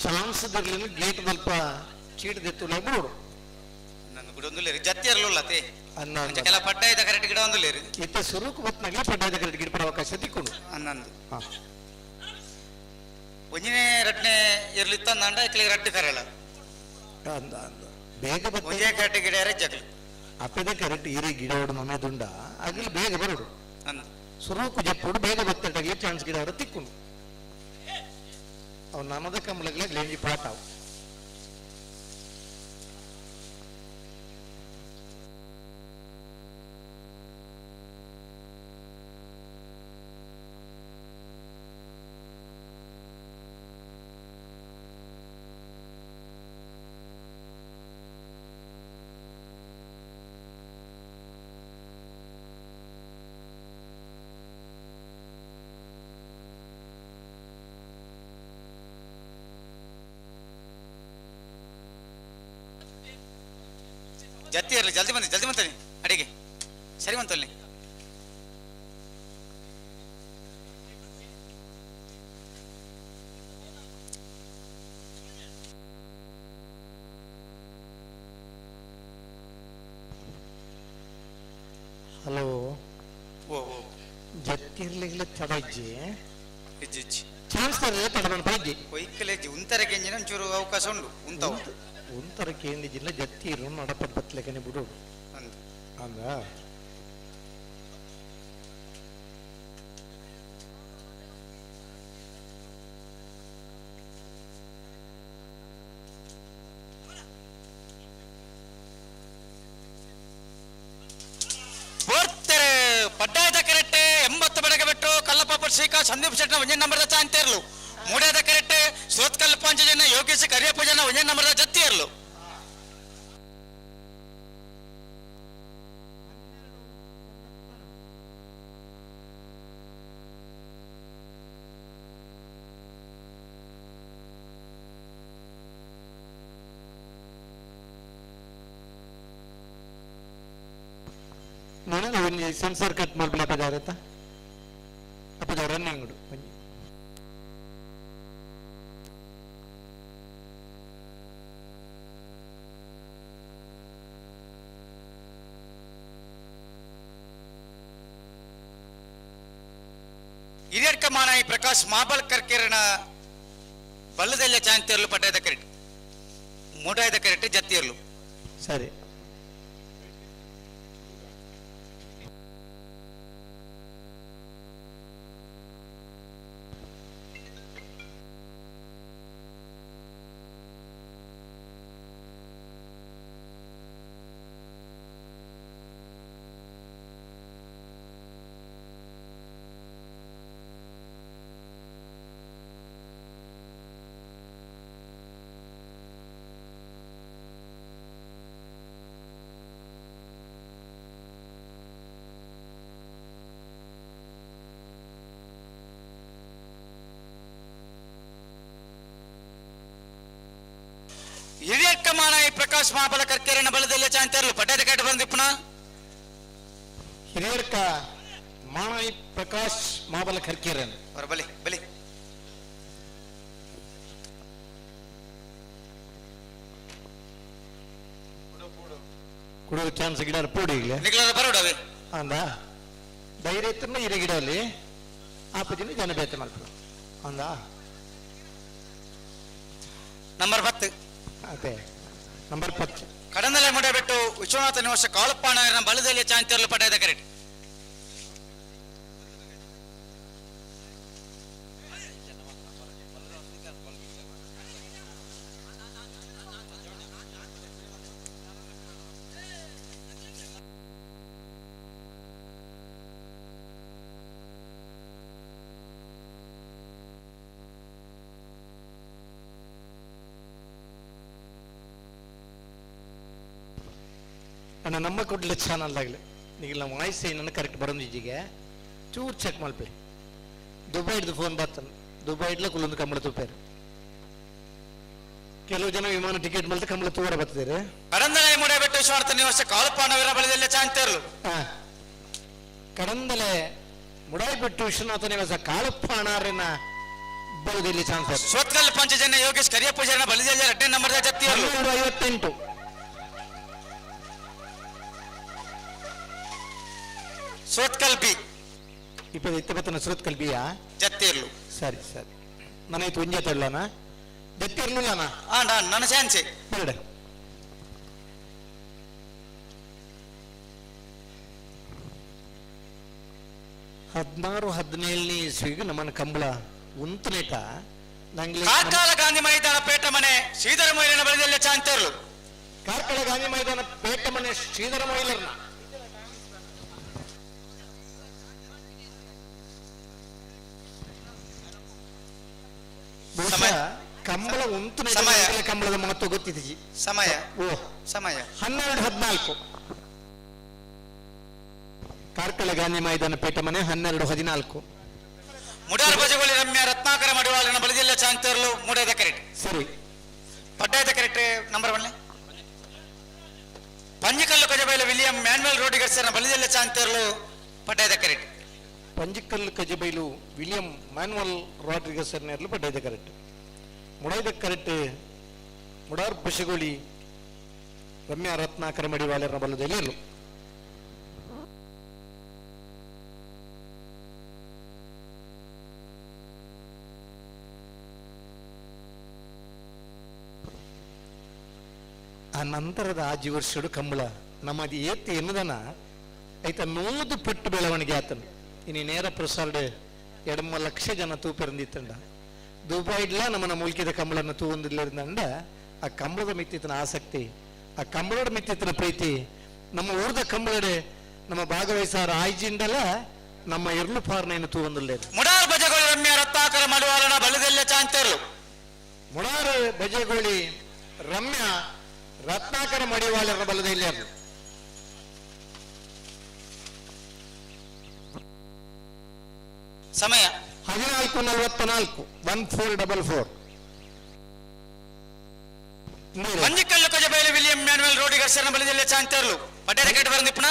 ಚಾನ್ಸ್ ಇರಲಿಲ್ಲ ಗೇಟ್ ಸ್ವಲ್ಪ ಚೀಟ್ ದೆತ್ತು ನೋಡು. ನನ್ನ ಗುಡೊಂದುಲ್ಲೇರಿ ಜತ್ತಿಯರ್ಲುಲ್ಲ ತೇ ಅಂಚ ಕೆಲ ಪಡ್ಡಾಯದ ಕರೆಕ್ಟ್ ಗಿಡ ಒಂದುಲ್ಲೇರಿ. ಇತ್ತ ಸುರುಕು ಬತ್ನಾಗಲೇ ಪಡ್ಡಾಯದ ಕರೆಕ್ಟ್ ಗಿಡ ಅವಕಾಶ ತಿಕ್ಕೊಂಡು ಅನ್ನಂದು ಒಂಜಿನೇ ರಡ್ನೆ ಇರ್ಲಿತ್ತ ಅಂದ ಇಕ್ಲಿಗೆ ರಡ್ಡು ಕರೆಲ್ಲ ಅಂದ ಅಂದ ಬೇಗ ಒಂಜೇ ಕರೆಕ್ಟ್ ಗಿಡ ಯಾರೇ ಜಗಲು ಅಪ್ಪದ ಕರೆಕ್ಟ್ ಇರಿ ಗಿಡ ಹೊಡು ಮಮೇದುಂಡ ಆಗಲಿ ಬೇಗ ಬರಡು ಅಂದ ಸುರುಕು ಜಪ್ಪುಡು ಬೇಗ ಬತ್ತಟಾಗಲಿ ಚಾನ್ಸ್ ಗಿಡ ಅವರ ತಿಕ್ಕೊಂಡು ಅವ್ ನಮದ ಕಂಬಳಗಳ ಲೇಂಜಿ ಪಾಠ ಅವು. ಜತ್ತಿ ಇರಲಿ ಜಲ್ದಿ ಬಂದಿ ಜಲ್ದಿ ಬಂತಾನೆ ಅಡಿಗೆ ಸರಿ ಬಂತಲ್ಲಿ. ಹಲೋ ಓ ಓ ಜತ್ತಿ ಇರ್ಲಿಲ್ಲ ತಡ ಇಜ್ಜಿ ಇಜ್ಜಿ ಇಜ್ಜಿ ಚಾನ್ಸ್ ತರಲಿಲ್ಲ ತಡ ಬಂದ ಇಜ್ಜಿ ಕೊಯ್ಕಲೆ ಇಜ್ಜಿ ಉಂತರ ಕೆಂಜಿನ ಒಂಚೂರು ಅವಕಾಶ ಉಂಡು ಉಂತಾವು ಒಂಥರ ಕೇಂದ್ರ ಜಿಲ್ಲೆ ಜತ್ತಿ ಇರು ನಡಪದ ಬತ್ಲೆಕನೆ ಬಿಡು ಅಂದ ಅಂದ ಬರ್ತಾರೆ ಪಡ್ಡಾಯದ ಕರೆಕ್ಟ್ 80 ಬಡಗ ಬಿಟ್ಟು ಕಲ್ಲಪಾಪ ಶ್ರೀಕಾ ಸಂದೀಪ್ ಶೆಟ್ಟನ ಒಂದೇ ನಂಬರ್ದ ಚಾಂತೇರ್ಲು. ಮೂಡ್ಯದ ಕರೆಕ್ಟ್ ಸೋತ್ಕಲ್ ಪಂಚಜನ ಯೋಗೇಶ್ ಕರಿಯಪ್ಪ ಜನ ಒಂದೇ ನಂಬರ್ದ ಜತ್ತಿಯರ್ಲು. ನಾನು ಒಂಜಿ ಸೆನ್ಸರ್ ಕಟ್ ಮಲ್ಪಲೆ ಅಪ್ಪಜಾರತ್ತ ಅಪ್ಪಜ ರನ್ನಿಂಗ್ ಒಂಜಿ ಹಿರಿಯಡ್ಕ ಮಾನಾಯಿ ಪ್ರಕಾಶ್ ಮಾಬಲ್ ಕರ್ಕೆರನ ಬಲ್ಲದೆಲ್ಲ ಚಾಂತಿಯರ್ಲು ಪಡ್ಡಾಯದ ಕರೆಟ್ ಮೂಡಾಯದ ಕರೆಟ್ ಜತ್ತಿಯರ್ಲು. ಸರಿ. ಹಿರಿಯಕ್ಕ ಮಾನಾಯಿ ಪ್ರಕಾಶ್ ಮಹಾಬಲ ಕರ್ಕೆರನ ಬಲದೆಲ್ಲ ಚಾಂತಿಯರ್ಲು ಪಡ್ಡಾಯದ ಕರೆಟ್ ಬಂದಿಪ್ಪನ. ಹಿರಿಯಡ್ಕ ಮಾನಾಯಿ ಪ್ರಕಾಶ್ ಮಾಬಲ ಕರ್ಕೇರನ್ ಅವರ ಬಲಿ ಬಲಿ. ಕುಡಿಯೋ ಚಾನ್ಸ್ ಗಿಡ ಪೋಡಿ ಈಗಲೇ ನಿಗ್ಲದ ಬರೋಡವೆ ಅಂದ ಧೈರ್ಯ ಇತ್ತನ್ನ ಇರೆ ಗಿಡಲ್ಲಿ ಆಪಜಿನ ಜನ ಬೇತೆ ಮಾಡ್ತಾರೆ ಅಂದ. ನಂಬರ್ 10. ಅದೇ ನಂಬರ್ 10. ಕಡಂದಲೆ ಮುಡಬಿಟ್ಟು ವಿಶ್ವನಾಥ ನಿವಾಸ ಕಾಳಪ್ಪ ನಾಯರನ ಬಲದಲ್ಲಿ ಚಾಂತಿಯರ್ಲು ಪಡ್ಡಾಯದ ಕರೆಟ್. ಅಣ್ಣ ನಮ್ಮ ಕುಡ್ಲ ಚಾನಲ್ ಆಗಲಿ ಈಗ ನಮ್ಮ ವಾಯ್ಸ್ ಏನನ್ನ ಕರೆಕ್ಟ್ ಬರೋದು ಚೂರು ಚೆಕ್ ಮಲ್ಪೆ. ದುಬೈ ಹಿಡ್ದು ಫೋನ್ ಬರ್ತಾನೆ, ದುಬೈ ಇಡ್ಲ ಕುಲ್ಲೊಂದು ಕಂಬಳ ತುಪ್ಪೇರು. ಕೆಲವು ಜನ ವಿಮಾನ ಟಿಕೆಟ್ ಮಲ್ತ ಕಂಬಳ ತೂವರ ಬರ್ತಿದ್ದಾರೆ. ಕಡಂದಲೆ ಮುಡಬಿಟ್ಟು ವಿಶ್ವನಾಥ ನಿವಾಸ ಕಾಳಪ್ಪ ನಾಯರ ಬಲದಲ್ಲಿ ಚಾಂತಿಯರ್ಲು. ಕಡಂದಲೆ ಮುಡಾಯಿಬಿಟ್ಟು ವಿಶ್ವನಾಥ ನಿವಾಸ ಕಾಳಪ್ಪ ಅಣ್ಣಾರನ್ನ ಬಲದಲ್ಲಿ ಚಾನ್ಸ್. ಸೋತ್ಕಲ್ ಪಂಚಜನ ಯೋಗೇಶ್ ಕರಿಯ ಪೂಜಾರನ ಬಲದಲ್ಲಿ 2ನೇ ನಂಬರ್ ಜತ್ತಿಯರ್ಲು. 58. ಸೋತ್ಕಲ್ ಬಿ ಇಪ್ಪತ್ತನ ಸೋತ್ಕಲ್ ಬಿಯಾ ಜತ್ತಿರ್ಲು. ಸರಿ ಸರಿ ನನಗೆ ಒಂಜೆ ತಳ್ಳನ ಜತ್ತಿರ್ಲಿಲ್ಲನ ನನ್ನ ಚಾನ್ಸೆ ಬೇಡ. ಹದಿನಾರು ಹದಿನೇಳನೇ ಇಸ್ವಿಗೆ ನಮ್ಮನ್ನ ಕಂಬಳ ಉಂತನೇಟ ನಂಗೆ ಕಾರ್ಕಳ ಗಾಂಧಿ ಮೈದಾನ ಪೇಟ ಮನೆ ಶ್ರೀಧರ ಮೊಯ್ಲನ ಬಲದಲ್ಲಿ ಚಾಂತಿರ್ಲು. ಕಾರ್ಕಳ ಗಾಂಧಿ ಮೈದಾನ ಪೇಟ ಮನೆ ಶ್ರೀಧರ ಮೊಯ್ಲರ್ನ ಕಂಬಳ ಉಂಟು ಕಂಬಳದ ಮಹತ್ವ ಗೊತ್ತಿದೆ. ಸಮಯ ಓ ಸಮಯ 12:14. ಕಾರ್ಕಳ ಗಾಂಧಿ ಮೈದಾನ ಪೇಟ ಮನೆ 12:14. ಮುಡಾರ್ ಬಜಗೋಳಿ ರಮ್ಯ ರತ್ನಾಕರ ಮಡಿವಾಳನ ಬಲದಿಲ್ಲ ಚಾಂತಿರ್ಲು ಮೂಡಾದ ಕರೆಕ್ಟ್. ಸರಿ ಪಡ್ಡಾಯದ ಕರೆಕ್ಟ್ number 1. Panjikallu Kajabaila William Manuel ರೋಡಿಗರ್ಸನ ಬಲದಿಲ್ಲ ಚಾಂತಿರ್ಲು ಪಡ್ಡಾಯದ ಕರೆಕ್ಟ್. Panjikallu Kajabailu William Manuel Rodrigues ನೇರ್ಲು ಪಡ್ಡಾಯದ ಕರೆಕ್ಟ್. ಮುಡಾಯ್ದ ಕರೆಕ್ಟ್ ಮುಡಾರ್ ಬಶಗೋಳಿ ರಮ್ಯಾ ರತ್ನಾಕರ ಮಡಿವಾಳರ ಬಲದಲ್ಲಿ ಇರಲು. ಆ ನಂತರದ ಆಜಿ ವರ್ಷಡು ಕಂಬಳ ನಮ್ಮದು ಏತಿ ಎನ್ನದನ ಐತ 100 ಪಟ್ಟು ಬೆಳವಣಿಗೆ ಆತನು. ಇನಿ ನೇರ ಪ್ರಸಾರಡ್ 2 ಲಕ್ಷ ಜನ ತೂಪೆರಂದಿತ್ತಂಡ. ದುಬೈಡ್ಲ ನಮ್ಮನ್ನ ಮೂಲ್ಕಿದ ಕಂಬಳನ್ನು ತೂವೊಂದಿಲ್ಲಂಡ ಆ ಕಂಬಳದ ಮಿತ್ತಿತನ ಆಸಕ್ತಿ, ಆ ಕಂಬಳದ ಮಿತ್ತಿತನ ಪ್ರೀತಿ, ನಮ್ಮ ಊರ್ದ ಕಂಬಳಡೆ ನಮ್ಮ ಭಾಗವಹಿಸಾರ ಆಯ್ಜಿಂಡಲ ನಮ್ಮ ಎರ್ಲು ಪಾರ್ನೆಯನ್ನು ತೂವೊಂದಿಲ್ಲ. ಮುಡಾರ್ ಬಜಗೋಳಿ ರಮ್ಯ ರತ್ನಾಕರ ಮಡಿವಾಳನ ಬಲದೆಲ್ಲ ಚಾಂತಿರ್ಲು. ಮುಡಾರ್ ಬಜಗೋಳಿ ರಮ್ಯ ರತ್ನಾಕರ ಮಡಿವಾಳರ ಬಲದಲ್ಲಿ. ಸಮಯ 14:44. 1444. ಪಂಜಿಕಲ್ಲು ಕಜಬೈಲು ವಿಲಿಯಂ ಮ್ಯಾನ್ವೆಲ್ ರೋಡಿಗರ್ಸನ ಬಲದೆಲ್ಲ ಚಾಂತಿರ್ಲು ಪಡ್ಡಾಯದ ಕರೆಕ್ಟ್ ಬಂದಿಪ್ಪನ.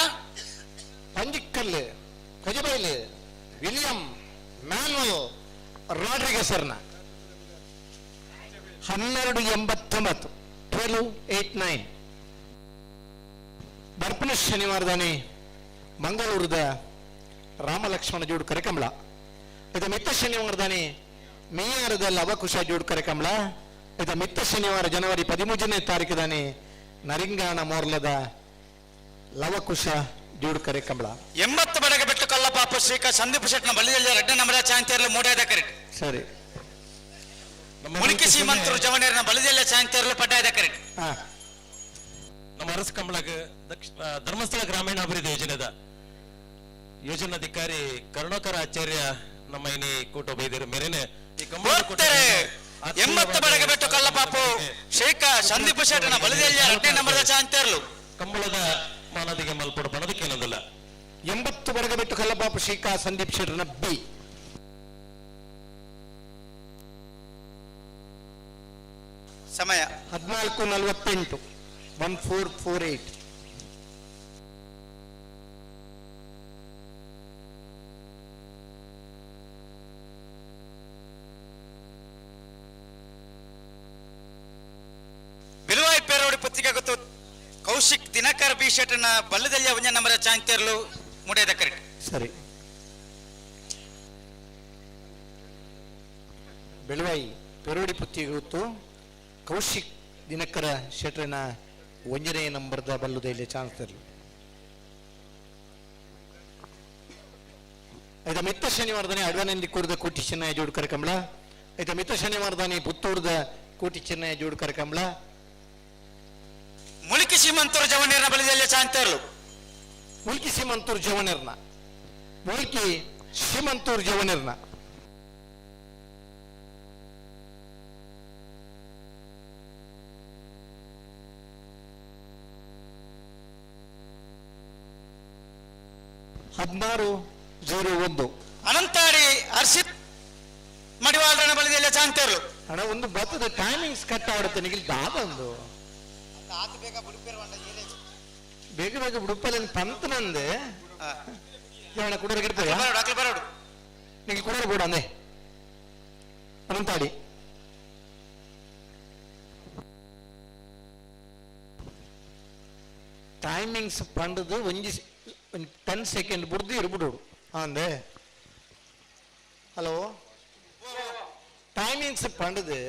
ಪಂಜಿಕಲ್ಲು ಕಜಬೈಲು ವಿಲಿಯಂ ಮ್ಯಾನ್ವೆಲ್ ರಾಡ್ರಿಗಸರ್ನ 12:89. 12:89. ಬರ್ಪನ ಶನಿವಾರದಾನೆ ಮಂಗಳೂರದ ರಾಮಲಕ್ಷ್ಮಣ ಜೋಡು ಕರೆಕಂಬಳ ಇದು ಮಿತ್ತ ಶನಿವಾರದಾನೆ ಮೇಯಾರದ ಲವಕುಶ ಜೋಡ್ಕರೆ ಕಂಬಳ. ಇದು ಮಿತ್ತ ಶನಿವಾರ ಜನವರಿ 13ನೇ ತಾರೀಕು ನರಿಂಗಾಣ ಮೋರ್ಲದ ಲವಕುಶ ಜೋಡ್ಕರೆ ಕಂಬಳ. 80 ಬಡಗ ಬಿಟ್ಟು ಕಲ್ಲಪಾಪ ಶ್ರೀಕ ಸಂದೀಪ್ ಶೆಟ್ನ ಬಲಿಯಲ್ಲಿ 2 ನಂಬರ ಚಾಂತಿಯರ್ಲು ಮೂಡೇದ ಕರೆಕ್ಟ್. ಸರಿ. ಮುಳುಕಿ ಸೀಮಂತರು ಜವನೇರನ ಬಲಿದೆಲ್ಲ ಚಾಂತಿಯರ್ಲು ಪಡ್ಡಾಯದ ಕರೆಕ್ಟ್. ನಮ್ಮ ಅರಸು ಕಂಬಳಗ ದಕ್ಷಿಣ ಧರ್ಮಸ್ಥಳ ಗ್ರಾಮೀಣ ಅಭಿವೃದ್ಧಿ ಯೋಜನೆದ ಯೋಜನಾಧಿಕಾರಿ ಕರುಣಾಕರ ಆಚಾರ್ಯ ನಮ್ಮ ಇನಿ ಕೂಟ ಬೈದರು ಮೇರೆನೆ ಈ ಕಂಬಳ 80 ಬಡಗ ಬಿಟ್ಟು ಕಲ್ಲಪಾಪು ಶೇಖ ಸಂದೀಪ್ ಶೆಟ್ಟನ ಬಲಿದೆಲ್ಲ 2 ನಂಬರದ ಚಾಂತಿಯರ್ಲು ಕಂಬಳದ ಮಾನದಿಗೆ ಮಲ್ಪಡು ಬಣದಕ್ಕೇನದಲ್ಲ. 80 ಬಡಗ ಬಿಟ್ಟು ಕಲ್ಲಪಾಪು ಶೇಖ ಸಂದೀಪ್ ಶೆಟ್ಟನ ಬಿ. ಸಮಯ 14:48 14:48. ಬಿಲುವಾಯಿ ಪೇರೋಡಿ ಪುತ್ತಿಗೆ ಗೊತ್ತು ಕೌಶಿಕ್ ದಿನಕರ್ ಬಿ ಶೆಟ್ಟನ ಬಲ್ಲದಲ್ಲಿ ಒಂಜ ನಂಬರ ಚಾಂತಿಯರ್ಲು ಮುಡಿಯದ ಕರೆಕ್ಟ್. ಸರಿ. ಬೆಳವಾಯಿ ಪೆರೋಡಿ ಪುತ್ತಿಗೆ ಗೊತ್ತು ಕೌಶಿಕ್ ದಿನಕರ ಶೆಟ್ಟರನ ಒಂಜನೇ ನಂಬರ್ದ ಬಲ್ಲುದೈಲೆ ಚಾನ್ಸ್ ಇರಲಿ. ಐದ ಮಿತ್ತ ಶನಿವಾರದಾನೆ ಅಡ್ವಾನಂದಿ ಕೂರ್ದ ಕೋಟಿ ಚೆನ್ನಯ ಜೋಡು ಕರಕಂಬಳ. ಐದ ಮಿತ್ತ ಶನಿವಾರದಾನೆ ಪುತ್ತೂರ್ದ ಕೋಟಿ ಚೆನ್ನಯ ಜೋಡು ಕರಕಂಬಳ. ಮುಳುಕಿ ಸೀಮಂತೂರು ಜವನೇರ್ನ ಬಲಿದೆಲ್ಲ ಚಾಂತೇರ್ಲು. ಮುಲ್ಕಿ ಸೀಮಂತೂರು ಜವನೇರ್ನ ಮುಲ್ಕಿ ಶ್ರೀಮಂತೂರು ಜವನೇರ್ನ 16:01. ಅನಂತಾಡಿ ಹರ್ಷಿತ್ ಮಡಿವಾಳರನ ಬಲಿದೆಲ್ಲ ಚಾಂತೇರ್ಲು. ಅಣ್ಣ ಒಂದು ಬತ್ತದ ಟೈಮಿಂಗ್ಸ್ ಕಟ್ ಆಡುತ್ತೆ ನಿಗಿಲ್ ದಾದ ಒಂದು ಬೇಗ ಬೇಗ ಉಡುಪಲ್ಲಿ ಪಂತ ನಂದೆ ಕುಡೋರು ಗಿಡ್ತಾರೆ ನಿಂಗೆ ಕುಡೋರು ಬೋಡ ಅಂದೆ ಅನಂತಾಡಿ. ಟೈಮಿಂಗ್ಸ್ ಪಂಡದು ಒಂಜಿ 10 ಸೆಕೆಂಡ್ ಬುಡ್ದು ಇರ್ಬಿಡೋಡು ಅಂದೆ. ಹಲೋ ಟೈಮಿಂಗ್ಸ್ ಪಂಡದು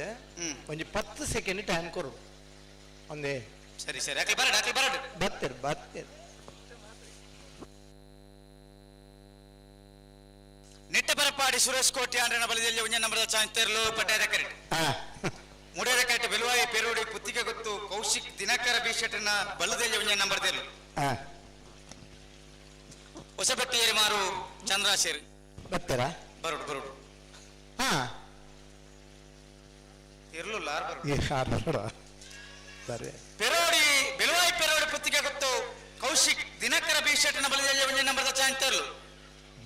ಒಂಜಿ 10 ಸೆಕೆಂಡ್ ಟೈಮ್ ಕೊಡು ಅಂದೆ. ಸರಿ ಸರಿ ಅಕ್ಲಿ ಬರಡು ಅಕ್ಲಿ ಬರಡು ಬತ್ತೆರ್ ಬತ್ತೆರ್. ನಿಟ್ಟ ಬರಪಾಡಿ ಸುರೇಶ್ ಕೋಟಿ ಆಂಡ್ರನ ಬಲದಲ್ಲಿ ಒಂಜ ನಂಬರದ ಚಾಂತೇರ್ಲು ಪಟ್ಟಾಯದ ಕರೆಕ್ಟ್. ಮುಡಿಯದ ಕರೆಕ್ಟ್ ಬೆಲುವಾಯಿ ಪೇರೋಡಿ ಪುತ್ತಿಗೆ ಗೊತ್ತು ಕೌಶಿಕ್ ದಿನಕರ ಬಿ ಶೆಟ್ಟನ ಬಲದಲ್ಲಿ ಒಂಜ ನಂಬರ್ದೇರ್ಲು. ಹೊಸಬೆಟ್ಟಿ ಮಾರು ಚಂದ್ರಾಶೇರ್ ಬರ್ತಾರಾ? ಬರೋಡು ಬರೋಡು. ಹಾ ಇರ್ಲಿಲ್ಲ ಬರೋಡು ಸರಿ. ಪೆರೋಡಿ ಬೆಲುವಾಯಿ ಪೆರೋಡಿ ಪುತ್ತಿಗೆ ಗೊತ್ತು ಕೌಶಿಕ್ ದಿನಕರ ಬಿ ಶೆಟ್ಟನ ಬಲದಲ್ಲಿ ಒಂಜ ನಂಬರದ ಚಾಂತೇರ್ಲು.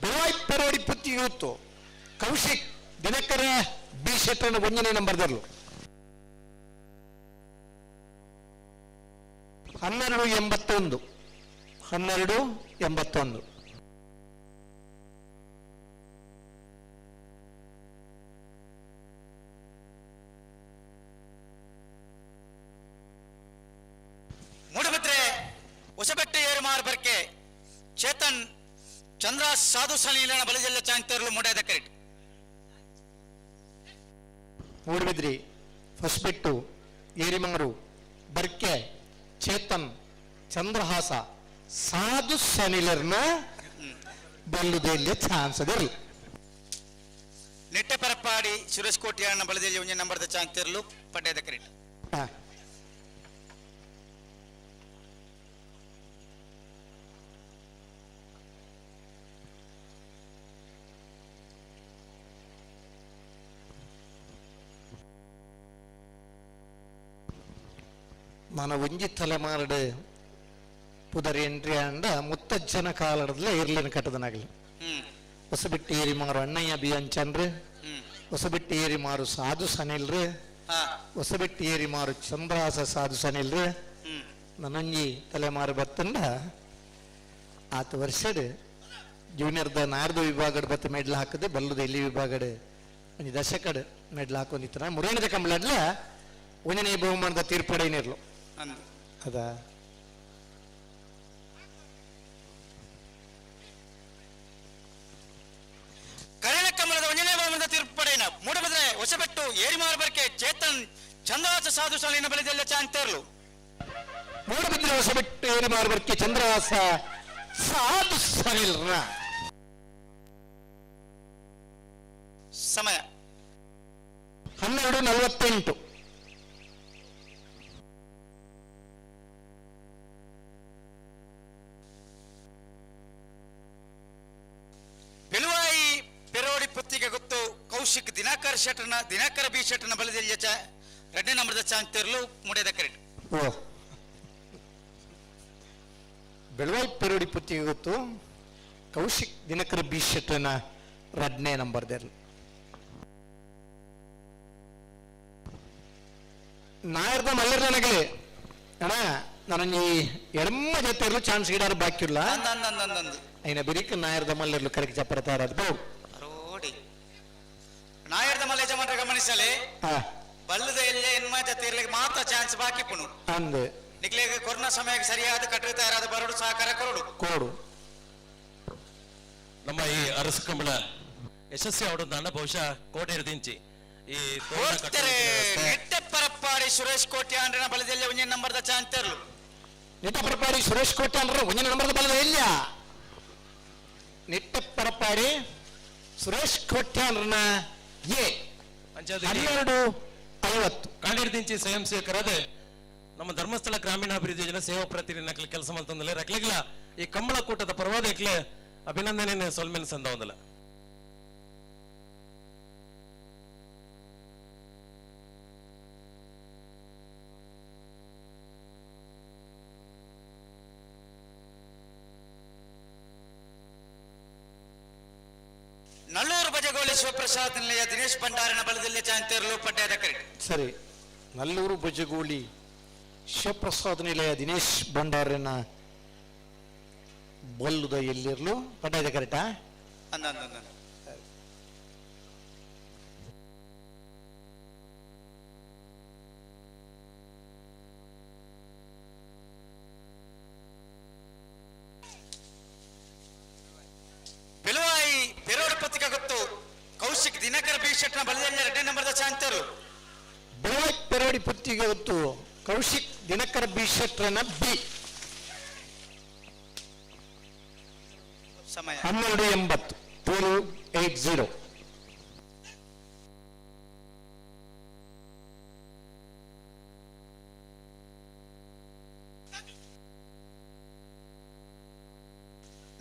ಬೆಲುವಾಯಿ ಪೆರೋಡಿ ಪುತ್ತಿಗೆ ಗೊತ್ತು ಕೌಶಿಕ್ ದಿನಕರ ಬಿ ಶೆಟ್ಟನ 1ನೇ ನಂಬರ್ದರ್ಲು. 12:81 12:81. ಮೂಡಬಿದ್ರೆ ಹೊಸಬೆಟ್ಟೆ ಏರುಮಾರು ಬರ್ಕೆ ಚೇತನ್ ಚಂದ್ರ ಸಾಧು ಸಲೀಲನ ಬಲಜಲ್ಲ ಚಾಂತೇರ್ಲು ಮೂಡೇದ ಕರೆಕ್ಟ್. ಮೂಡಬಿದ್ರಿ ಹೊಸಬೆಟ್ಟು ಏರಿಮಾರು ಬರ್ಕೆ ಚೇತನ್ ಚಂದ್ರಹಾಸ ಸಾಧು ಸನಿಲರ್ನ ಬಲ್ಲುದೆಲ್ಲ ಚಾನ್ಸ್ ಅದಿರಲಿ. ನೆಟ್ಟೆ ಪರಪಾಡಿ ಸುರೇಶ್ ಕೋಟಿಯಾಣ ಬಲದಲ್ಲಿ ಒಂಜ ನಂಬರ್ದ ಚಾಂತೇರ್ಲು ಪಡ್ಡೇದ ಕರೆಕ್ಟ್. మన ಒಂಜಿ ತಲೆಮಾರಡು ಪುದರ್ ಎಂಟ್ರಿ ಅಂಡ ಮುತ್ತಜ್ಜನ ಕಾಲಡದಲ್ಲೇ ಇರ್ಲಿನ ಕಟ್ಟದನಾಗಲಿ. ಹೊಸಬಿಟ್ಟಿ ಏರಿ ಮಾರು ಅಣ್ಣಯ್ಯ ಬಿ ಅಂಚನ್ರು, ಹೊಸಬಿಟ್ಟಿ ಏರಿ ಮಾರು ಸಾಧು ಸನಿಲ್ರು, ಹೊಸಬಿಟ್ಟಿ ಏರಿ ಮಾರು ಚಂದ್ರಹಾಸ ಸಾಧು ಸನಿಲ್ರು. ನನಂಜಿ ತಲೆಮಾರು ಬತ್ತಂಡ ಆತ ವರ್ಷಡ್ ಜೂನಿಯರ್ದ ನಾರ್ದ ವಿಭಾಗಡ್ ಬತ್ತ ಮೆಡ್ಲ್ ಹಾಕದೆ ಬಲ್ಲದ ಎಲ್ಲಿ ವಿಭಾಗಡ್ ಒಂಜಿ ದಶಕಡ್ ಮೆಡ್ಲ್ ಹಾಕೊಂಡಿತ್ತ ಮುರೇಣದ ಕಂಬಳಡ್ಲ ಒಂಜನೇ ಬಹುಮಾನದ ತೀರ್ಪಡೇನಿರ್ಲು ಅದ. ಕರಣ ಕಮಲದ ಮಾರ್ಬರ್ಕೆ ಚೇತನ್ ಚಂದ್ರಹಾಸ ಸಾಧು ಸಾಲಿನ ಬಳಿದೆಲ್ಲ ಚಾಂತೇರ್ಲು. ಮೂಡುಬಿದ್ರೆ ಹೊಸಬೆಟ್ಟು ಏರಿ ಮಾರ್ಬರ್ಕೆ ಚಂದ್ರಹಾಸ ಸಾಧು ಸನಿಲ್ರ. ಸಮಯ 12:48. ಬೆಳುವಾಯಿ ಪೆರೋಡಿ ಪುತ್ತಿಗೆ ಗೊತ್ತು ಕೌಶಿಕ್ ದಿನಾಕರ್ ಶೆಟ್ಟರ್ನ ದಿನಾಕರ ಬಿ ಶೆಟ್ಟರ್ನ ಬಲದಲ್ಲಿ ಚ ಎರಡನೇ ನಂಬರ್ದ ಚಾಂತೇರ್ಲು ಮುಡಿಯದ ಕರೆಕ್ಟ್. ಓ ಬೆಳವಾಯಿ ಪೆರೋಡಿ ಪುತ್ತಿಗೆ ಗೊತ್ತು ಕೌಶಿಕ್ ದಿನಕರ ಬಿ ಶೆಟ್ಟರ್ನ ಎರಡನೇ ನಂಬರ್ದಲ್ಲಿ. ನಾಯರ್ದ ಮಲ್ಲರ್ ನನಗೆ ಅಣ್ಣ ನಾನು ಈ ಎಡಮ್ಮ ಜೊತೆ ಇರಲು ಚಾನ್ಸ್ ಗಿಡಾರು ಬಾಕಿ ಇಲ್ಲ. ಐನ ಬಿರಿಕ್ ನಾಯರ್ದ ಮಲ್ಲರ್ಲು ಕರೆಕ್ಟ್ ಚಪ್ಪರ ತಯಾರಾದ ಬಹು ರೋಡಿ ನಾಯರ್ದ ಮಲ್ಲ ಯಜಮಾನರ ಗಮನಿಸಲಿ ಬಲ್ಲದ ಎಲ್ಲೇ ಎನ್ಮ ಜೊತೆ ಇರ್ಲಿಕ್ಕೆ ಮಾತ್ರ ಚಾನ್ಸ್ ಬಾಕಿ ಪುಣು ಅಂದೆ ನಿಕ್ಲೇಗ ಕೊರೋನಾ ಸಮಯಕ್ಕೆ ಸರಿಯಾದ ಕಟ್ಟಡ ತಯಾರಾದ ಬರಡು ಸಹಕಾರ ಕೊರಡು ಕೊಡು. ನಮ್ಮ ಈ ಅರಸು ಕಂಬಳ ಯಶಸ್ವಿ ಅವಡನ್ನ ಬಹುಶಃ ಕೋಟೆ ಹಿಡಿದಿಂಚಿ ಈ ನಿಟ್ಟೆ ಪರಪ್ಪಾಡಿ ಸುರೇಶ್ ಕೋಟೆ ಅಂಡ್ರನ ಬಲದಲ್ಲಿ ಒಂದೇ ನಂಬರ್ದ ಚಾಂತರ್ಲು. ನಿಟ್ಟ ಪರಪ್ಪಾಡಿ ಸುರೇಶ್ ಕೋಟೆ ಅಂದ್ರೆ ಒಂದೇ ನಂಬರ್ದ ಬಲದ ಇಲ್ಲ. ನಿಟ್ಟ ಪರಪ್ಪಾಡಿ ಸುರೇಶ್ ಕೋಟೆ ಅಂದ್ರನ ಎ 12:50. ಕಾಡಿರ್ದಿಂಚಿ ಸ್ವಯಂ ಸೇವಕರಾದ ನಮ್ಮ ಧರ್ಮಸ್ಥಳ ಗ್ರಾಮೀಣಾಭಿವೃದ್ಧಿ ಯೋಜನೆ ಸೇವಾ ಪ್ರತಿನಿಧಿ ಕೆಲಸ ಮಾಡ್ತಂದ್ರೆ ರಕ್ಲೆಗ್ಲ ಈ ಕಂಬಳ ಕೂಟದ ಪರವಾದ ಎಕ್ಲೆ ಅಭಿನಂದನೆ ಸೊಲ್ಮೆನ್ ಸಂದ ಒಂದಲ್ಲ. ನಲ್ಲೂರು ಬಜಗೋಳಿ ಶಿವಪ್ರಸಾದ್ ನಿಲಯ ದಿನೇಶ್ ಭಂಡಾರನ ಬಲದಲ್ಲಿ ಚಾಂತೇರ್ಲು ಪಡ್ಡಾದ ಕರೆಕ್ಟ್. ಸರಿ, ನಲ್ಲೂರು ಬಜಗೋಳಿ ಶಿವಪ್ರಸಾದ್ ನಿಲಯ ದಿನೇಶ್ ಭಂಡಾರನ ಬಲ್ಲುದ ಎಲ್ಲಿರ್ಲು ಪಡ್ಡಾದ ಕರೆಕ್ಟಾ? ಅಂದ ಅಂದ ಅಂದ. ಬೆಳುವಾಯಿ ಪೆರೋಡು ಪತ್ರಿಕಾ ಗೊತ್ತು ಕೌಶಿಕ್ ದಿನಕರ್ ಬಿ ಶೆಟ್ನ ಬಲದಲ್ಲಿ ಎರಡನೇ ನಂಬರ್ದ ಚಾಂತರು. ಬೆಳುವಾಯಿ ಪೆರೋಡಿ ಪತ್ರಿಕೆ ಗೊತ್ತು ಕೌಶಿಕ್ ದಿನಕರ್ ಬಿ ಶೆಟ್ರನ ಬಿ. ಸಮಯ 12:80 1280.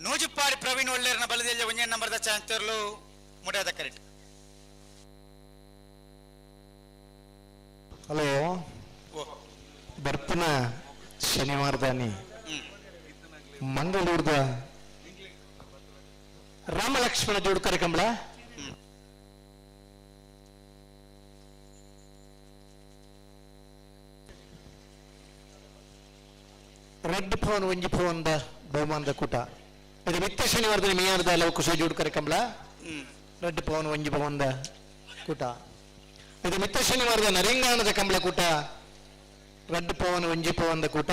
ನೂಜುಪ್ಪಾಡಿ ಪ್ರವೀಣ್ ಒಳ್ಳೇರ್ನ ಬಲದಲ್ಲಿ ಒಂದೇ ನಂಬರ್ದ ಚಾಂತರ್ಲು ಮುಡಿಯಾದ ಕರೆಕ್ಟ್. ಹಲೋ, ಬರ್ಪನ ಶನಿವಾರದಾನಿ ಮಂಗಳೂರದ ರಾಮಲಕ್ಷ್ಮಣ ಜೋಡು ಕರೆಕಂಬಳ ರೆಡ್ ಫೋನ್ ಒಂಜಿ ಫೋನ್ the ಬಹುಮಾನದ ಕೂಟ. ಇದು ಮಿತ್ತ ಶನಿವಾರದ ಮಿಯಾರದ ಲವಕುಶ ಜೋಡು ಕರೆಕಂಬಳ ರೆಡ್ ಪವನ್ ಒಂಜಿ ಪವನ್ದ ಕೂಟ. ಇದು ಮಿತ್ತ ಶನಿವಾರದ ನರಿಂಗಾಣದ ಕಂಬಳ ಕೂಟ ರೆಡ್ ಪವನ್ ಒಂಜಿ ಪವನ್ದ ಕೂಟ.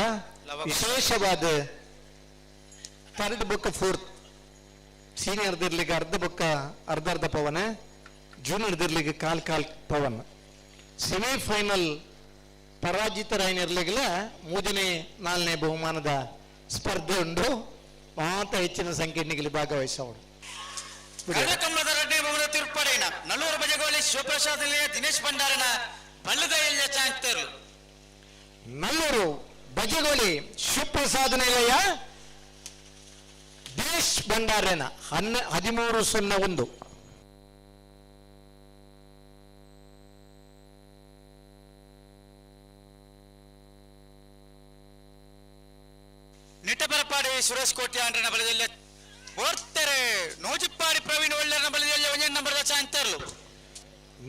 ವಿಶೇಷವಾದ ಥರ್ಡ್ ಬುಕ್ ಫೋರ್ತ್ ಸೀನಿಯರ್ ದಿರ್ಲಿಗೆ ಅರ್ಧ ಬೊಕ್ಕ ಅರ್ಧ ಅರ್ಧ ಪವನ, ಜೂನಿಯರ್ ದಿರ್ಲಿಗೆ ಕಾಲ್ ಕಾಲ್ ಪವನ್. ಸೆಮಿಫೈನಲ್ ಪರಾಜಿತರಾಯನಿರ್ಲಿಗೆಲ್ಲ ಮೂರನೇ ನಾಲ್ಕನೇ ಬಹುಮಾನದ ಸ್ಪರ್ಧೆ ಉಂಟು. ಮಾತ ಹೆಚ್ಚಿನ ಸಂಖ್ಯೆಯಲ್ಲಿ ಭಾಗವಹಿಸೋರು. ಕಮಲದ ರಡ್ಡೆ ಬಹುಮಾನ ತಿರುಪಡೇನ ನಲ್ಲೂರು ಬಜಗೋಳಿ ಶಿವಪ್ರಸಾದ್ ದಿನೇಶ್ ಭಂಡಾರನ ಬಲ್ಲದ ಎಲ್ಲಿಯ ಚಾಂತರು. ನಲ್ಲೂರು ಬಜಗೋಳಿ ಶಿವಪ್ರಸಾದ್ ನಿಲಯ ದಿನೇಶ್ ಭಂಡಾರನ 13:01. ನಿಟ್ಟಪರಪಾಡಿ ಸುರೇಶ್ ಕೋಟಿ ಆಂಡ್ರನ ಬಲದಲ್ಲಿ ಓರ್ತಾರೆ ನೂಜಿಪ್ಪಾಡಿ ಪ್ರವೀಣ್ ಒಳ್ಳೆಯನ ಬಲದಲ್ಲಿ ಒಂದೇ ನಂಬರ್ದ ಚಾಂತರ್ಲು.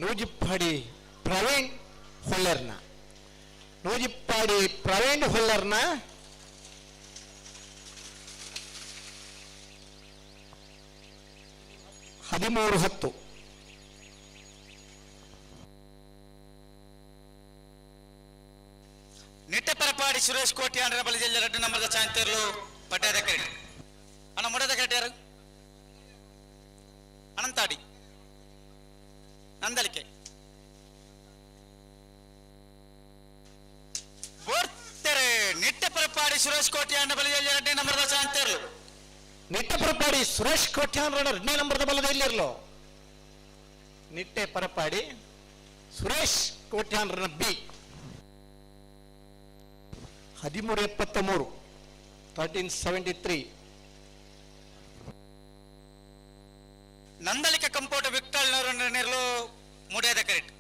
ನೂಜಿಪ್ಪಾಡಿ ಪ್ರವೀಣ್ ಹೊಳ್ಳರ್ನ ನೂಜಿಪ್ಪಾಡಿ ಪ್ರವೀಣ್ ಹೊಳ್ಳರ್ನ 13:10. ನಿಟ್ಟಪರಪಾಡಿ ಸುರೇಶ್ ಕೋಟಿ ಆಂಡ್ರನ ಬಲದಲ್ಲಿ ಎರಡು ನಂಬರ್ದ ಚಾಂತರ್ಲು ಪಡ್ಡಾದ ಕರೆಕ್ಟ್. ಅಣ್ಣ ಮುಡದ ಕರೆಕ್ಟ್ ಯಾರು? ಅನಂತಾಡಿ ನಂದಳಿಕೆ. ಪರಪಾಡಿ ಸುರೇಶ್ ಕೋಟ್ಯಾನ್ ಬಲದಲ್ಲಿ ಎರಡನೇ ನಂಬರ್ದ ಚಾನ್ಸರ್ಲು. ನಿಟ್ಟೆ ಪರಪಾಡಿ ಸುರೇಶ್ ಕೋಟ್ಯಾನ್ ಎರಡನೇ ನಂಬರ್ದ ಬಲದಲ್ಲಿರಲು. ನಿಟ್ಟೆ ಪರಪಾಡಿ ಸುರೇಶ್ ಕೋಟ್ಯಾನ್ ಬಿ 1373 1373. ನಂದಳಿಕ ಕಂಪೌಂಡ್ ವಿಕ್ಟಲ್ ನೆರಳು ಮುಡಿಯದ ಕರೆಕ್ಟ್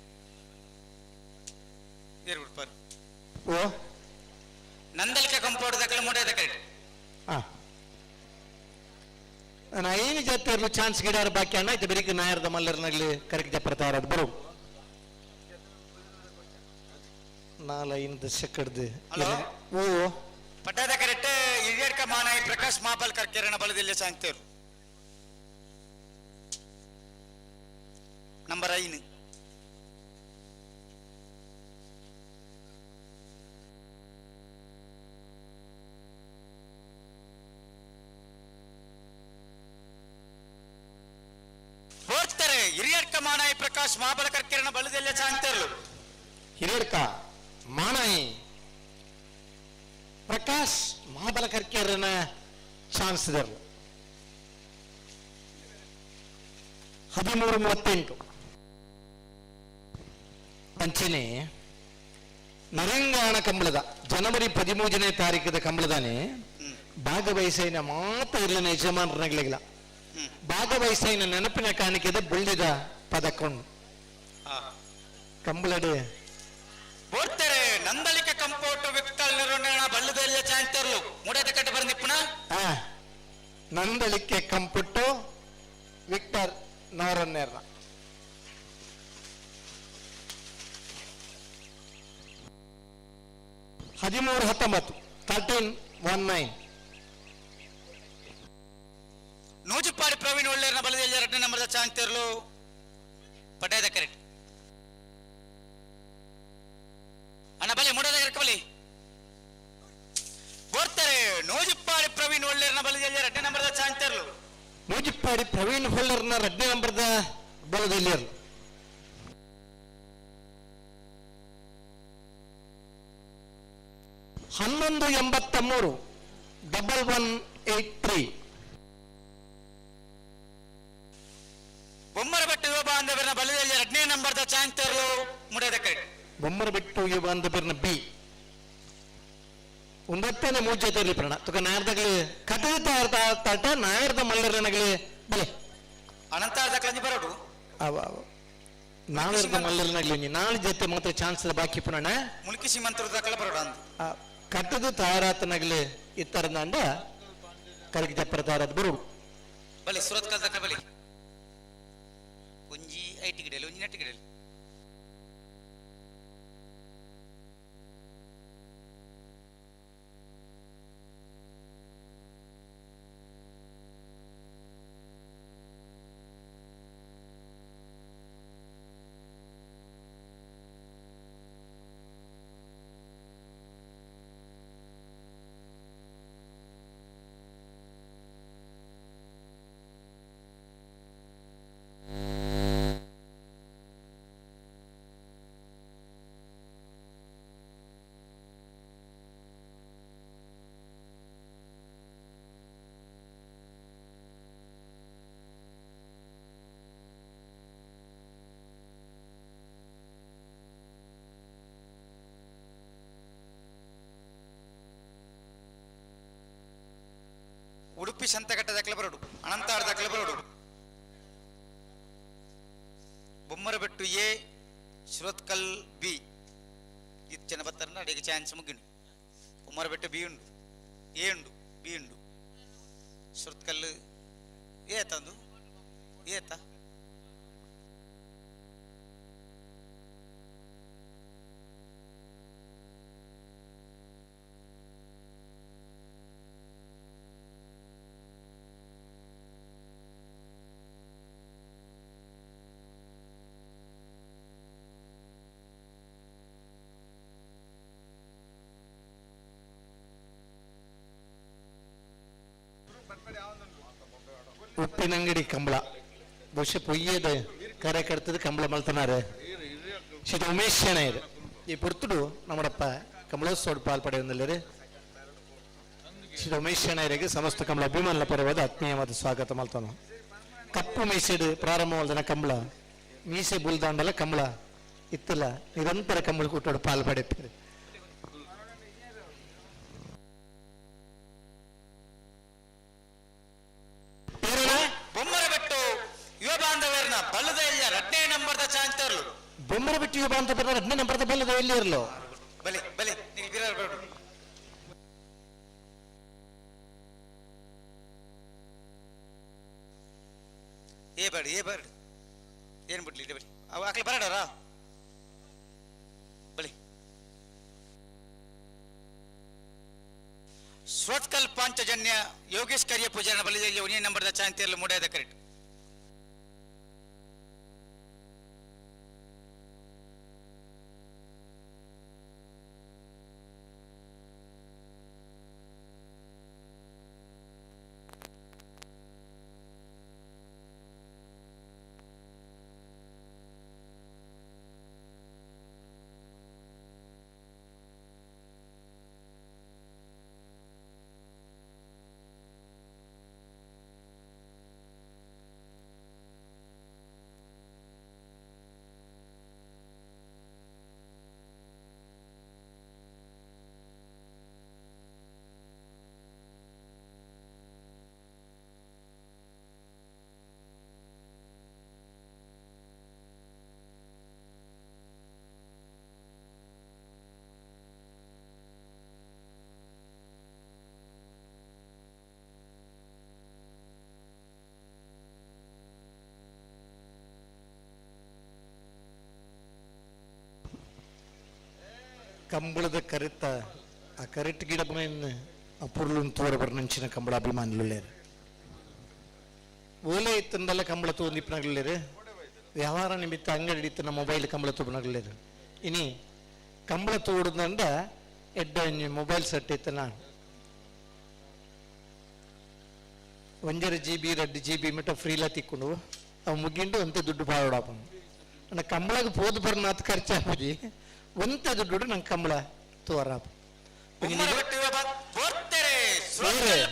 ಓ ನಂದಳಿಕ ಕಂಪೌಂಡ್ ದಕ್ಕಲು ಮುಡಿಯದ ಕರೆಕ್ಟ್. ನಾನು ಐನು ಜಾತಿ ಚಾನ್ಸ್ ಗಿಡಾರ ಬಾಕಿ ಅಣ್ಣ ಆಯ್ತು ಬೆರಿಕೆ ನಾಯರ್ದ ಮಲ್ಲರ್ನಾಗ್ಲಿ ಕರೆಕ್ಟ್ ಜಪ್ಪರ ತಯಾರಾದ ಬರು ನಾಲ್ ಐದು ದಶಕಡ್ದು ಓ ಪಟ್ಟದ ಕರೆಕ್ಟ್ ಹಿರಿಯಡ್ಕ ಮಾನಾಯಿ ಪ್ರಕಾಶ್ ಮಾಬಲ್ಕರ್ ಕಿರಣ ಬಲದಲ್ಲಿ ಸಾಂಗ್ತೇರು ನಂಬರ್ 5. ಹೋಗ್ತಾರೆ ಹಿರಿಯಡ್ಕ ಮಾನಾಯಿ ಪ್ರಕಾಶ್ ಮಾಬಲ್ಕರ್ ಕಿರಣ ಬಲದಲ್ಲಿ ಸಾಂಗ್ತೇರು. ಹಿರಿಯಡ್ಕ ಮಾನಾಯಿ ಪ್ರಕಾಶ್ ಮಹಾಬಲಕರ್ ಕಿರಣ ಚಾನ್ಸ್ ಇದರು 1338. ಅಂಚನೆ ನರಂಗಾಣ ಕಂಬಳದ ಜನವರಿ 13ನೇ ತಾರೀಕದ ಕಂಬಳದಾನೆ ಭಾಗವಹಿಸೈನ ಮಾತ ಇರ್ಲಿನ ಯಜಮಾನರನಾಗ್ಲಿಲ್ಲ. ಭಾಗವಹಿಸೈನ ನೆನಪಿನ ಕಾಣಿಕೆದ ಬುಳ್ಳಿದ ಪದಕೊಂಡು ಕಂಬಳಡೆ ಬೋರ್ತಾರೆ ನಂದಳಿಕ ಕಂಪೌಂಡ್ ವಿಕ್ಟಲ್ ನಿರ್ವಹಣೆ ಬಳ್ಳದಲ್ಲಿ ಚಾಂತರ್ಲು ಮುಡದ ಕಟ್ಟ ಬಂದಿಪ್ಪಣ. ನಂದಳಿಕೆ ಕಂಪುಟ್ಟು ವಿಕ್ಟರ್ ನವರನ್ನೇರ್ನ 1319 1319. ನೂಜುಪಾಡಿ ಪ್ರವೀಣ್ ಒಳ್ಳೆಯರ್ನ ಬಲದಲ್ಲಿ ಎರಡನೇ ನಂಬರ್ದ ಚಾಂತರ್ಲು ಪಟ್ಟದ ಕರೆಕ್ಟ್. ಅಣ್ಣ ಬಲಿ ಮುಡದ ಬಲಿ ಬೋರ್ತಾರೆ ನೂಜುಪಾಡಿ ಪ್ರವೀಣ್ ಒಳ್ಳೆಯರ್ನ ಬಲದಲ್ಲಿ ಎರಡನೇ ನಂಬರ್ದ ಚಾಂತರ್ಲು. ನೂಜುಪಾಡಿ ಪ್ರವೀಣ್ ಹೊಳ್ಳರ್ನ ಎರಡನೇ ನಂಬರ್ದ ಬಲದಲ್ಲಿ 1183 1183. ಬೊಮ್ಮರಬೆಟ್ಟು ಯುವ ಬಾಂಧವರನ್ನ ಬಲದಲ್ಲಿ ಎರಡನೇ ನಂಬರ್ದ ಚಾಂತರ್ಲು ಮುಡದ ಕರೆಕ್ಟ್. ಬೊಮ್ಮರಬೆಟ್ಟು ಯುವ ಬಾಂಧವರನ್ನ ಬಿ ಒಂದತ್ತನೇ ಮೂಜೆ ಪ್ರಣ ತುಕ ನಾಯರ್ದಾಗಲಿ ಕಥೆ ತಾಟ ನಾಯರ್ದ ಮಲ್ಲರನಗಲಿ ಬಲೆ ಅನಂತಾರ್ದಕ್ಲಂಜಿ ಬರೋಡು ನಾಳೆರ್ದ ಮಲ್ಲರನಗಲಿ ನಾಳೆ ಜೊತೆ ಮಾತ್ರ ಚಾನ್ಸ್ ಬಾಕಿ ಪುನಣ ಮುಲ್ಕಿ ಸೀಮಂತರದಕ್ಕಲ ಬರೋಡು ಅಂದು ಕಟ್ಟದು ತಯಾರಾತನಗಲಿ ಇತ್ತರಂದ ಕರಗಿ ಜಪ್ಪರ ತಯಾರಾದ ಬರು ಬಲೆ ಸುರತ್ ಕಲ್ದಕ್ಕ ಬಲೆ ಒಂಜಿ IT ಗಿಡಲಿ ಒಂಜಿ ನೆಟ್ ಗಿಡಲಿ ಉಡುಪಿ ಸಂತಘಟ್ಟದ ಬರೋಡು ಅನಂತಾರ್ದ ಬರೋಡು ಬೊಮ್ಮರಬೆಟ್ಟು ಎ ಸುರತ್ಕಲ್ ಬಿ ಇದು ಜನ ಬತ್ತಾರನ್ನ ಅಡಿಗೆ ಚಾನ್ಸ್ ಮುಗಿಂಡು. ಬೊಮ್ಮರಬೆಟ್ಟು ಬಿ ಉಂಡು ಎ ಉಂಡು ಬಿ ಉಂಡು ಸುರತ್ಕಲ್ ಎ ತಂದು ಏತ ಉಪ್ಪಿನಂಗಡಿ ಕಂಬಳ ಬಹುಶಃ ಪೊಯ್ಯದ ಕರೆ ಕಡ್ತದ ಕಂಬಳ ಮಲ್ತನಾರೆ ಶ್ರೀ ಉಮೇಶ್ ಶೆಣೈರ್ ಈ ಪೊರ್ತುಡು ನಮ್ಮಡಪ್ಪ ಕಂಬಳೋತ್ಸವ ಪಾಲ್ಪಡೆಯೊಂದಿಲ್ಲರು. ಶ್ರೀ ರಮೇಶ್ ಶೆಣೈರಿಗೆ ಸಮಸ್ತ ಕಂಬಳ ಅಭಿಮಾನಲ ಪರವಾದ ಆತ್ಮೀಯವಾದ ಸ್ವಾಗತ ಮಲ್ತಾನು. ಕಪ್ಪು ಮೀಸೆಡು ಪ್ರಾರಂಭವಾದನ ಕಂಬಳ ಮೀಸೆ ಬುಲ್ದಾಂಡಲ ಕಂಬಳ ಇತ್ತಲ್ಲ ನಿರಂತರ ಕಂಬಳ ಕೂಟೋಡು ಪಾಲ್ ಪಡೆಪೇರು. ಬೊಮ್ಮರ ಬೆಟ್ಟು ಯುವ ಬಾಂಧವರ್ನ ಬಲ್ಲದ ಎಲ್ಲ ರಡ್ನೇ ನಂಬರ್ದ ಚಾಂತರ್ಲು. ಬೊಮ್ಮರ ಬೆಟ್ಟು ಯುವ ಬಾಂಧವರ್ನ ರಡ್ನೇ ನಂಬರ್ದ ಬಲ್ಲದ ಎಲ್ಲಿ ಇರಲು? ಬಲೆ ಬಲೆ ನೀವು ಬಿರಾರ್ ಬೇಡ. ಏ ಬೇಡ ಏ ಬೇಡ ಏನು ಬಿಡ್ಲಿ ಇದೆ ಬಳಿ ಅವ ಆಕಲೆ ಬರಡಾರ ಬಳಿ. ಸ್ವತ್ಕಲ್ ಪಾಂಚಜನ್ಯ ಯೋಗೇಶ್ ಕರಿಯ ಪೂಜಾರನ ಬಲಿದಲ್ಲಿ ಒಂದೇ ನಂಬರ್ದ ಚಾಂತಿಯಲ್ಲಿ ಮೂಡಾದ ಕರೆಕ್ಟ್. ಕಂಬಳದ ಕರಿತ ಆ ಕರೆಟ್ ಗಿಡ ಆ ಪುರ್ಲುನ್ ತೋರ ಬರ್ನಂಚಿನ ಕಂಬಳ ಅಭಿಮಾನಿಲುಳ್ಳೇರು. ಓಲೆ ಇತ್ತಂದಲ್ಲ ಕಂಬಳ ತೋಂದಿಪ್ಪನಗಲೇರು. ವ್ಯವಹಾರ ನಿಮಿತ್ತ ಅಂಗಡಿ ಇತ್ತು ಮೊಬೈಲ್ ಕಂಬಳ ತೋಪನಗಲೇರು. ಇನಿ ಕಂಬಳ ತೋಡುದಂಡ ಎಡ್ಡ ಮೊಬೈಲ್ ಸೆಟ್ ಇತ್ತನ 1.5 GB 2 GB ಮಿಟ ಫ್ರೀಲ ತಿಕ್ಕೊಂಡು ಅವು ಮುಗಿಂಡು ಅಂತೆ ದುಡ್ಡು ಪಾಡಪ್ಪ. ನನ್ನ ಕಂಬಳಗೆ ಪೋದು ಬರ್ನಾತ್ ಖರ್ಚಾಪುಜಿ ಒಂತೆ ದುಡ್ಡು ನಂಗೆ ಕಂಬಳ ತೋರಪ್ಪ.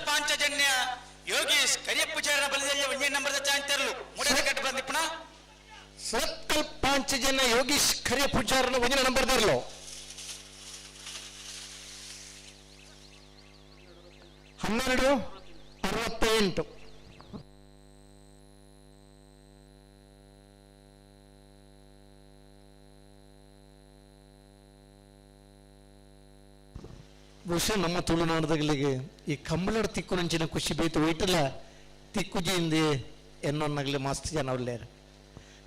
ಪಾಂಚಜನ್ಯ ಯೋಗೇಶ್ ಕರಿಯಪ್ಪುಚಾರನ ಬಲದಲ್ಲಿ ಒಂದೇ ನಂಬರ್ದ ಚಾಂತರ್ಲು ಮೂಡದ ಕಟ್ಟ ಬಂದಿಪ್ಪಣ. ಸತ್ಕಲ್ ಪಾಂಚಜನ್ಯ ಯೋಗೇಶ್ ಕರಿಯಪ್ಪುಚಾರನ ಒಂದೇ ನಂಬರ್ದರ್ಲು. 12:68. ಬಹುಶಃ ನಮ್ಮ ತುಳುನಾಡದಗಳಿಗೆ ಈ ಕಂಬಳದ ತಿಕ್ಕು ನಂಚಿನ ಖುಷಿ ಬೇತು ಒಯ್ಟಲ್ಲ ತಿಕ್ಕುಜಿಯಿಂದ ಎನ್ನೊನ್ನಗಲಿ ಮಸ್ತ್ ಜನ ಉಳ್ಳೇರು.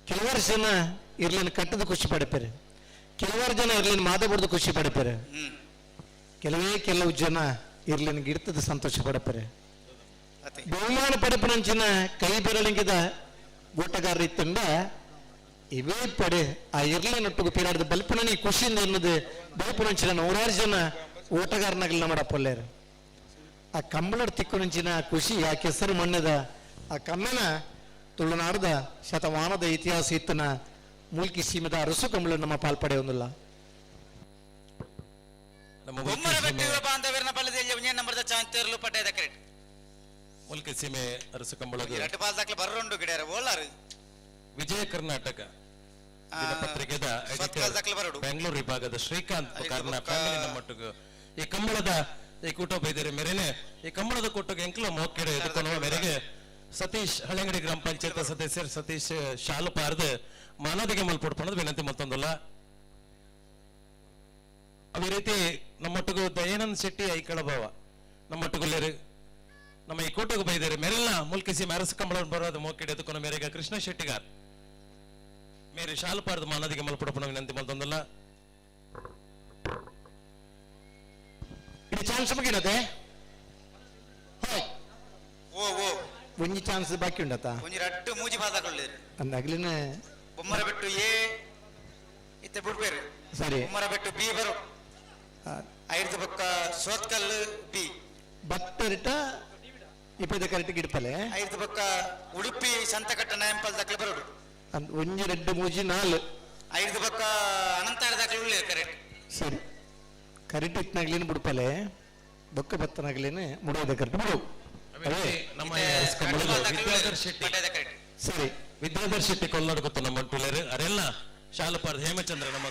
ಕೆಲವಾರು ಜನ ಇರ್ಲಿನ ಕಟ್ಟದ ಖುಷಿ ಪಡೆಪೇರು, ಕೆಲವಾರು ಜನ ಇರ್ಲಿನ ಮಾದಬಡ್ದು ಖುಷಿ ಪಡೆಪೇರು, ಕೆಲವೇ ಕೆಲವು ಜನ ಇರ್ಲಿನ ಗಿಡತದ ಸಂತೋಷ ಪಡೆಪೇರು. ಬಹುಮಾನ ಪಡೆಪನಂಚಿನ ಕೈ ಬೆರಳಿಂಗಿದ ಓಟಗಾರ ಇತ್ತಂಡ ಇವೇ ಪಡೆ ಆ ಇರ್ಲಿನೊಟ್ಟಿಗೆ ಪೀರಾಡದ ಬಲ್ಪನ ಖುಷಿಯಿಂದ ಎನ್ನದು ಬಲ್ಪನಂಚಿನ ನೂರಾರು ಜನ ಓಟಗಾರನಾಗಲಿಲ್ಲ ಮಾಡಪ್ಪಲ್ಲೇರು. ಆ ಕಂಬಳದ ತಿಕ್ಕುನಂಚಿನ ಖುಷಿ ಆ ಕೆಸರು ಮಣ್ಣದ ಆ ಕಮ್ಮೆನ ತುಳುನಾಡದ ಶತಮಾನದ ಇತಿಹಾಸ ಇತ್ತನ ಮೂಲ್ಕಿ ಸೀಮೆದ ಅರಸು ಕಂಬಳ ನಮ್ಮ ಪಾಲ್ಪಡೆಯೊಂದಿಲ್ಲ. ಮೂಲ್ಕಿ ಸೀಮೆ ಅರಸು ಕಂಬಳ ವಿಜಯ ಕರ್ನಾಟಕ ದಿನಪತ್ರಿಕೆದ ಬೆಂಗಳೂರು ವಿಭಾಗದ ಶ್ರೀಕಾಂತ್ ಫ್ಯಾಮಿಲಿ ನಮ್ಮೊಟ್ಟಿಗೆ ಈ ಕಂಬಳದ ಈ ಕೂಟ ಬೈದರೆ ಮೇರೆನೆ ಈ ಕಂಬಳದ ಕೂಟಕ್ಕೆ ಎಂಕ್ಲ ಮೋಕೆಡೆ ಎದುಕೊನುವ ಮೇರೆಗೆ ಸತೀಶ್ ಹಳೆಂಗಡಿ ಗ್ರಾಮ ಪಂಚಾಯತ್ ಸದಸ್ಯರು ಸತೀಶ್ ಶಾಲು ಪಾರ್ದು ಮಾನದಿಗೆ ಮಲ್ಪೊಡ್ಪಣದ ವಿನಂತಿ ಮತ್ತೊಂದಲ್ಲ. ಅದೇ ರೀತಿ ನಮ್ಮೊಟ್ಟಿಗೂ ದಯಾನಂದ್ ಶೆಟ್ಟಿ ಐಕಳಭಾವ ನಮ್ಮೊಟ್ಟಿಗುಲ್ಲೇರು ನಮ್ಮ ಈ ಕೂಟಕ್ಕೆ ಬೈದರೆ ಮೇರೆಲ್ಲ ಮುಲ್ಕಿಸಿ ಮ್ಯಾರಸ್ ಕಂಬಳ ಬರೋದು ಮೋಕೆಡೆ ಎದುಕೊನ ಮೇರೆಗೆ ಕೃಷ್ಣ ಶೆಟ್ಟಿಗಾರ್ ಮೇರೆ ಶಾಲು ಪಾರ್ದು ಮಾನದಿಗೆ ಮಲ್ಪೊಡ್ಪಣ ವಿನಂತಿ ಮತ್ತೊಂದಲ್ಲ. ಚಾನ್ಸ್ ಮುಗಿನತೆ ಒಂಜಿ ಚಾನ್ಸ್ ಬಾಕಿ ಉಂಡತ ಒಂಜಿ ರಡ್ಡು ಮೂಜಿ ಬಾದಾಕೊಳ್ಳೇರು ಅಂದಾಗ್ಲಿನ ಬೊಮ್ಮರ ಬೆಟ್ಟು ಎ ಇತ್ತೆ ಬಿಡ್ಬೇರು ಸರಿ ಬೊಮ್ಮರ ಬೆಟ್ಟು ಬಿ ಬರು ಐದು ಬೊಕ್ಕ ಸೋತ್ಕಲ್ ಬಿ ಬತ್ತರಿಟ ಇಪ್ಪದ ಕರೆಕ್ಟ್ ಗಿಡಪಲೆ ಐದು ಬೊಕ್ಕ ಉಡುಪಿ ಸಂತಕಟ್ಟ ನಾಯಂಪಲ್ ದಕ್ಲೆ ಬರೋಡು ಒಂಜಿ ರಡ್ಡು ಮೂಜಿ ನಾಲ್ ಐದು ಬೊಕ್ಕ ಅನಂತಾರ ದಾಖಲೆ ಉಳ್ಳೇರು ಕರೆಕ್ಟ್ ಸರಿ ಕರೆಕ್ಟ್ ಇತ್ನಾಗ್ಲಿನ ಬಿಡ್ಪಲೆ ಬೊಕ್ಕ ಬತ್ತನಗಲೇನೆ ಮುಡಿಯದ ಕರೆಕ್ಟ್ ಬಿಡು. ನಮ್ಮ ವಿದ್ಯಾಧರ್ ಶೆಟ್ಟಿ ಸರಿ, ವಿದ್ಯಾಧರ್ ಶೆಟ್ಟಿ ಕೊಲ್ನಾಡು ಗೊತ್ತು ನಮ್ಮ ಟುಲೇರು ಅರೆಲ್ಲ ಶಾಲಪಾರ್ದ ಹೇಮಚಂದ್ರ ನಮ್ಮ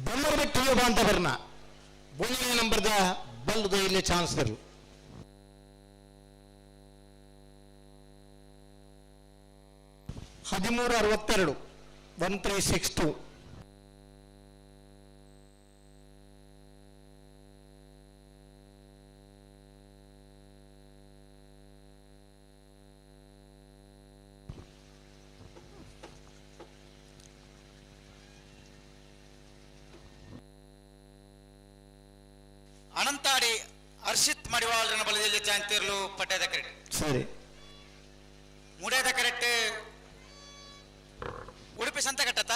ಬೊಮ್ಮರಬೆಟ್ಟು ಬಾಂಧವರ್ನ ಒಂದನೇ ನಂಬರ್ದ ಬಲ್ಲದ ಇಲ್ಲಿ ಚಾನ್ಸ್ ಇರಲು 1362 1362. ಅನಂತಾಡಿ ಹರ್ಷಿತ್ ಮಡಿವಾಳರನ ಬಲದಲ್ಲಿ ಚಾಂತಿರ್ಲು ಪಟ್ಟದ ಕರೆಕ್ಟ್. ಸರಿ, ಮುಡಿಯದ ಕರೆಕ್ಟ್ ಉಡುಪಿ ಸಂತಕಟ್ಟತ.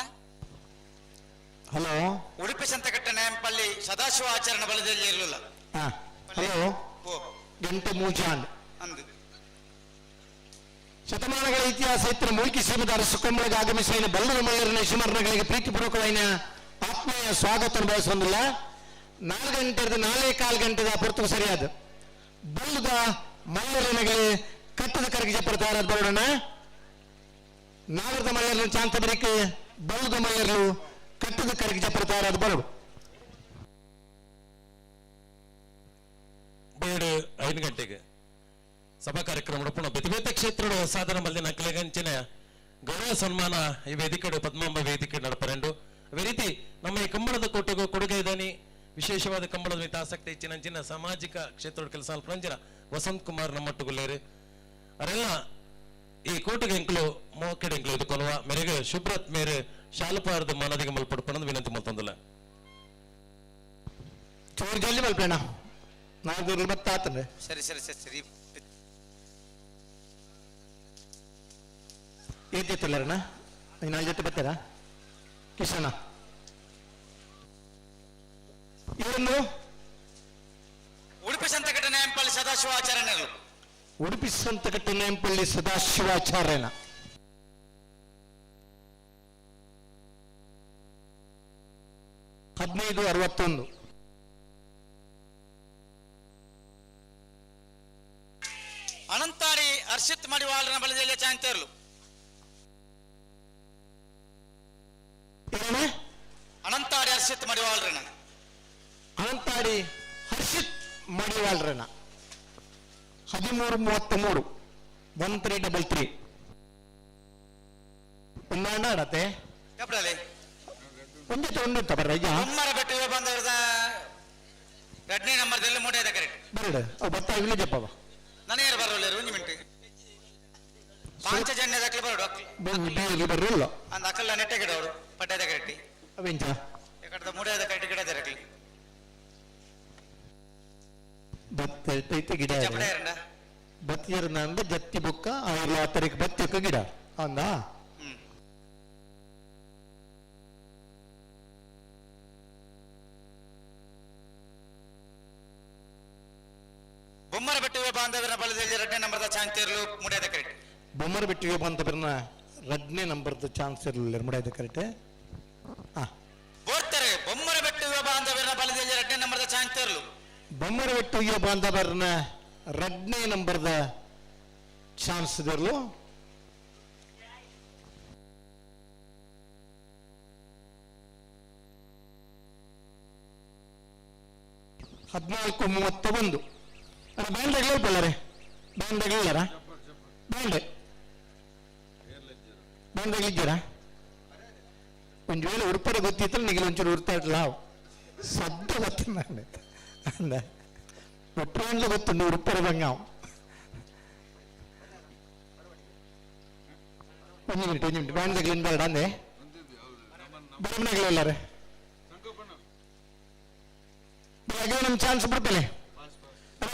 ಹಲೋ, ಉಡುಪಿ ಸಂತಕಟ್ಟ ನೇಂಪಲ್ಲಿ ಸದಾಶಿವ ಆಚರಣೆ ಬಲದಲ್ಲಿ ಇರಲಿಲ್ಲ. ಹಲೋ, ಗಂಟೆ ಮೂಜಾಂಡ್ ಅಂದು ಶತಮಾನಗಳ ಇತಿಹಾಸ ಇತರ ಮುಲ್ಕಿ ಸೀಮದ ಅರಸುಕೊಂಬಳಿಗೆ ಆಗಮಿಸಿದ ಬಲ್ಲದ ಮಲ್ಲರನ ಯಜಮಾನಗಳಿಗೆ ಪ್ರೀತಿಪೂರ್ವಕವಾದ ಆತ್ಮೀಯ ಸ್ವಾಗತ ಬಯಸೊಂದಿಲ್ಲ. 4 ಗಂಟೆದ 4.25 ಗಂಟೆದ ಪೊರ್ತು ಸರಿಯಾದ ಬಲ್ಲದ ಮಲ್ಲರನಗೆ ಕಟ್ಟದ ಕರಗಿ ಜಪ್ಪರ ತಯಾರಾದ ಬರೋಣ. ನಾಗರದ ಮಲ್ಲರನ ಚಾಂತ ಬರಿಕೆ ಬಲ್ಲದ ಮಲ್ಲರು ಕಟ್ಟದ ಕರಗಿ ಜಪ್ಪರ ತಯಾರಾದ ಬರೋಡು. ಬೇಡು 5 ಗಂಟೆಗೆ ಸಭಾ ಕಾರ್ಯಕ್ರಮ ಪುನಃ ಬೇತೆ ಬೇತೆ ಕ್ಷೇತ್ರದ ಸಾಧನ ಮಲ್ದಿನ ಅಕ್ಲೆಗಂಚಿನ ಗೌರವ ಸನ್ಮಾನ ಈ ವೇದಿಕೆ ಪದ್ಮಾಂಬ ವೇದಿಕೆ ನಡಪರೆಂಡು. ಅದೇ ರೀತಿ ನಮ್ಮ ಈ ಕಂಬಳದ ಕೋಟೆಗೂ ಕೊಡುಗೆ ಇದ್ದಾನೆ ವಿಶೇಷವಾದ ಕಂಬಳದ ಮಿತ ಆಸಕ್ತಿ ಹೆಚ್ಚಿನ ಸಾಮಾಜಿಕ ಕ್ಷೇತ್ರದ ಕೆಲಸ ಅಲ್ಪಂಜಿನ ವಸಂತ್ ಕುಮಾರ್ ನಮ್ಮೊಟ್ಟುಗುಲ್ಲೇರು ಅವರೆಲ್ಲ ಈ ಕೋಟೆಗೆ ಎಂಕ್ಲು ಮೋಕೆಡೆ ಎಂಕ್ಲು ಇದು ಕೊಲುವ ಮೇರೆಗೆ ಶುಭ್ರತ್ ಮೇರೆ ಶಾಲಪಾರದ ಮಾನದಿಗೆ ಮಲ್ಪಡ್ಕೊಂಡು ವಿನಂತಿ ಮಲ್ತೊಂದಿಲ್ಲ. ಚೂರು ಜಲ್ದಿ ಮಲ್ಪೇಣ ನಾಲ್ಕು ಬತ್ತಾತಂದ್ರೆ. ಸರಿ ಸರಿ ಸರಿ ಸರಿ. ಏನ್ ಜೊತೆ ನಾಲ್ಕು ಜೊತೆ ಬರ್ತಾರಾ ಕಿಶನ ಇವರನ್ನು? ಉಡುಪಿ ಸಂತಕಟ್ಟ ನೇಂಪಲ್ಲಿ ಸದಾಶಿವಾಚಾರ್ಯನರು. ಉಡುಪಿ ಸಂತಕಟ್ಟ ನೇಂಪಲ್ಲಿ ಸದಾಶಿವಾಚಾರ್ಯನ 1561. ಅನಂತಾಡಿ ಹರ್ಷಿತ್ ಮಡಿವಾಳನ ಬಲದಲ್ಲಿ ಚಾಂತೇರ್ಲು. ಅನಂತಾಡಿ ಹರ್ಷಿತ್ ಮಡಿವಾಳರನ. ಅನಂತಾಡಿ ಹರ್ಷಿತ್ ಮಡಿವಾಳರನ 1333 1333. ಒಂದಾಂಡ ಆಡತ್ತೆ ಒಂದೇ ಒಂದೇ ಬರ್ರ ಈಗ ಬೊಮ್ಮರ ಬೆಟ್ಟ ಬಂದವರದ ಎರಡನೇ ನಂಬರ್ದಲ್ಲಿ ಮೂಟೆ ಕರೆಕ್ಟ್ ಬರಡ ಅವು ಬರ್ತಾ ವಿಲೇಜ್ ಅಪ್ಪ ನನಗೆ ಬರೋಲ್ಲ ಒಂದು ಮಿನಿಟ್ ಪಾಂಚಜನ್ಯ ದಕ್ಕಲು ಬರೋಡು ಬರೋಲ್ಲ ಅಂದ ಅಕಲ್ಲ ನೆಟ್ಟೆ ಗಿಡವರು ಪಟ್ಟದ ಕರೆಕ್ಟ್ ಅವೆಂಚ ಎಕಡದ ಮೂಡೆದ ಕರೆಕ್ಟ್ ಗಿಡ ದರಕಲಿ ಬತ್ತ ಐತೆ ಗಿಡ ಬತ್ತಿಯರ್ನ ಅಂದ ಜತ್ತಿ ಬುಕ್ಕ ಅವ್ರ ಆತರಿಗೆ ಬತ್ತಿಕ್ಕ ಗಿಡ ಅಂದ. ಬೊಮ್ಮರ ಬೆಟ್ಟುವೆ ಬಾಂಧವರ ಬಲದಲ್ಲಿ ಎರಡನೇ ನಂಬರ್ದ ಚಾನ್ಸ್ ಇರಲು ಮುಡಿಯದ ಕರೆಕ್ಟ್. ಬೊಮ್ಮರ ಬೆಟ್ಟುವೆ ಬಾಂಧವರನ್ನ ಎರಡನೇ ನಂಬರ್ದ ಚಾನ್ಸ್ ಇರಲಿಲ್ಲ ಮುಡಿಯದ ಕರೆಕ್ಟ್. ಬೋರ್ತಾರೆ ಬೊಮ್ಮರ ಬೆಟ್ಟುವೆ ಬಾಂಧವರ ಬಲದಲ್ಲಿ ಎರಡನೇ ನಂಬರ್ದ ಚಾನ್ಸ್ ಇರಲು. ಬೊಮ್ಮರ ಬೆಟ್ಟುವೆ ಬಾಂಧವರನ್ನ ಎರಡನೇ ನಂಬರ್ದ ಚಾನ್ಸ್ ಇರಲು. ಹದಿನಾಲ್ಕು 31. ಬ್ಯಾಂಡ್ ಬಲ್ಲರೆ ಬ್ಯಾಂಡ್ ಇಲ್ಲರ ಬ್ಯಾಂಡ್ ಬ್ಯಾಂಡ್ ಇದ್ದೀರಾ? ಒಂದು ವೇಳೆ ಉಡುಪರೆ ಗೊತ್ತಿತ್ತು ನಿಗಲ ಒಂಚೂರು ಉರ್ತಾ ಇರಲ್ಲ ಸದ್ದ ಗೊತ್ತು ನಾನು ಅಂದ ಒಟ್ಟು ಗೊತ್ತುಂಡು ಉಡುಪರೆ ಬಂಗ. ಒಂದು ಮಿನಿಟ್ ಒಂದು ಮಿನಿಟ್ ಬ್ಯಾಂಡ್ ತಗಲಿನ ಬೇಡ ಅಂದೆ ಬರಮನಾಗಲಿಲ್ಲರೆ ನಮ್ಮ ಚಾನ್ಸ್ ಬಿಡ್ತೇನೆ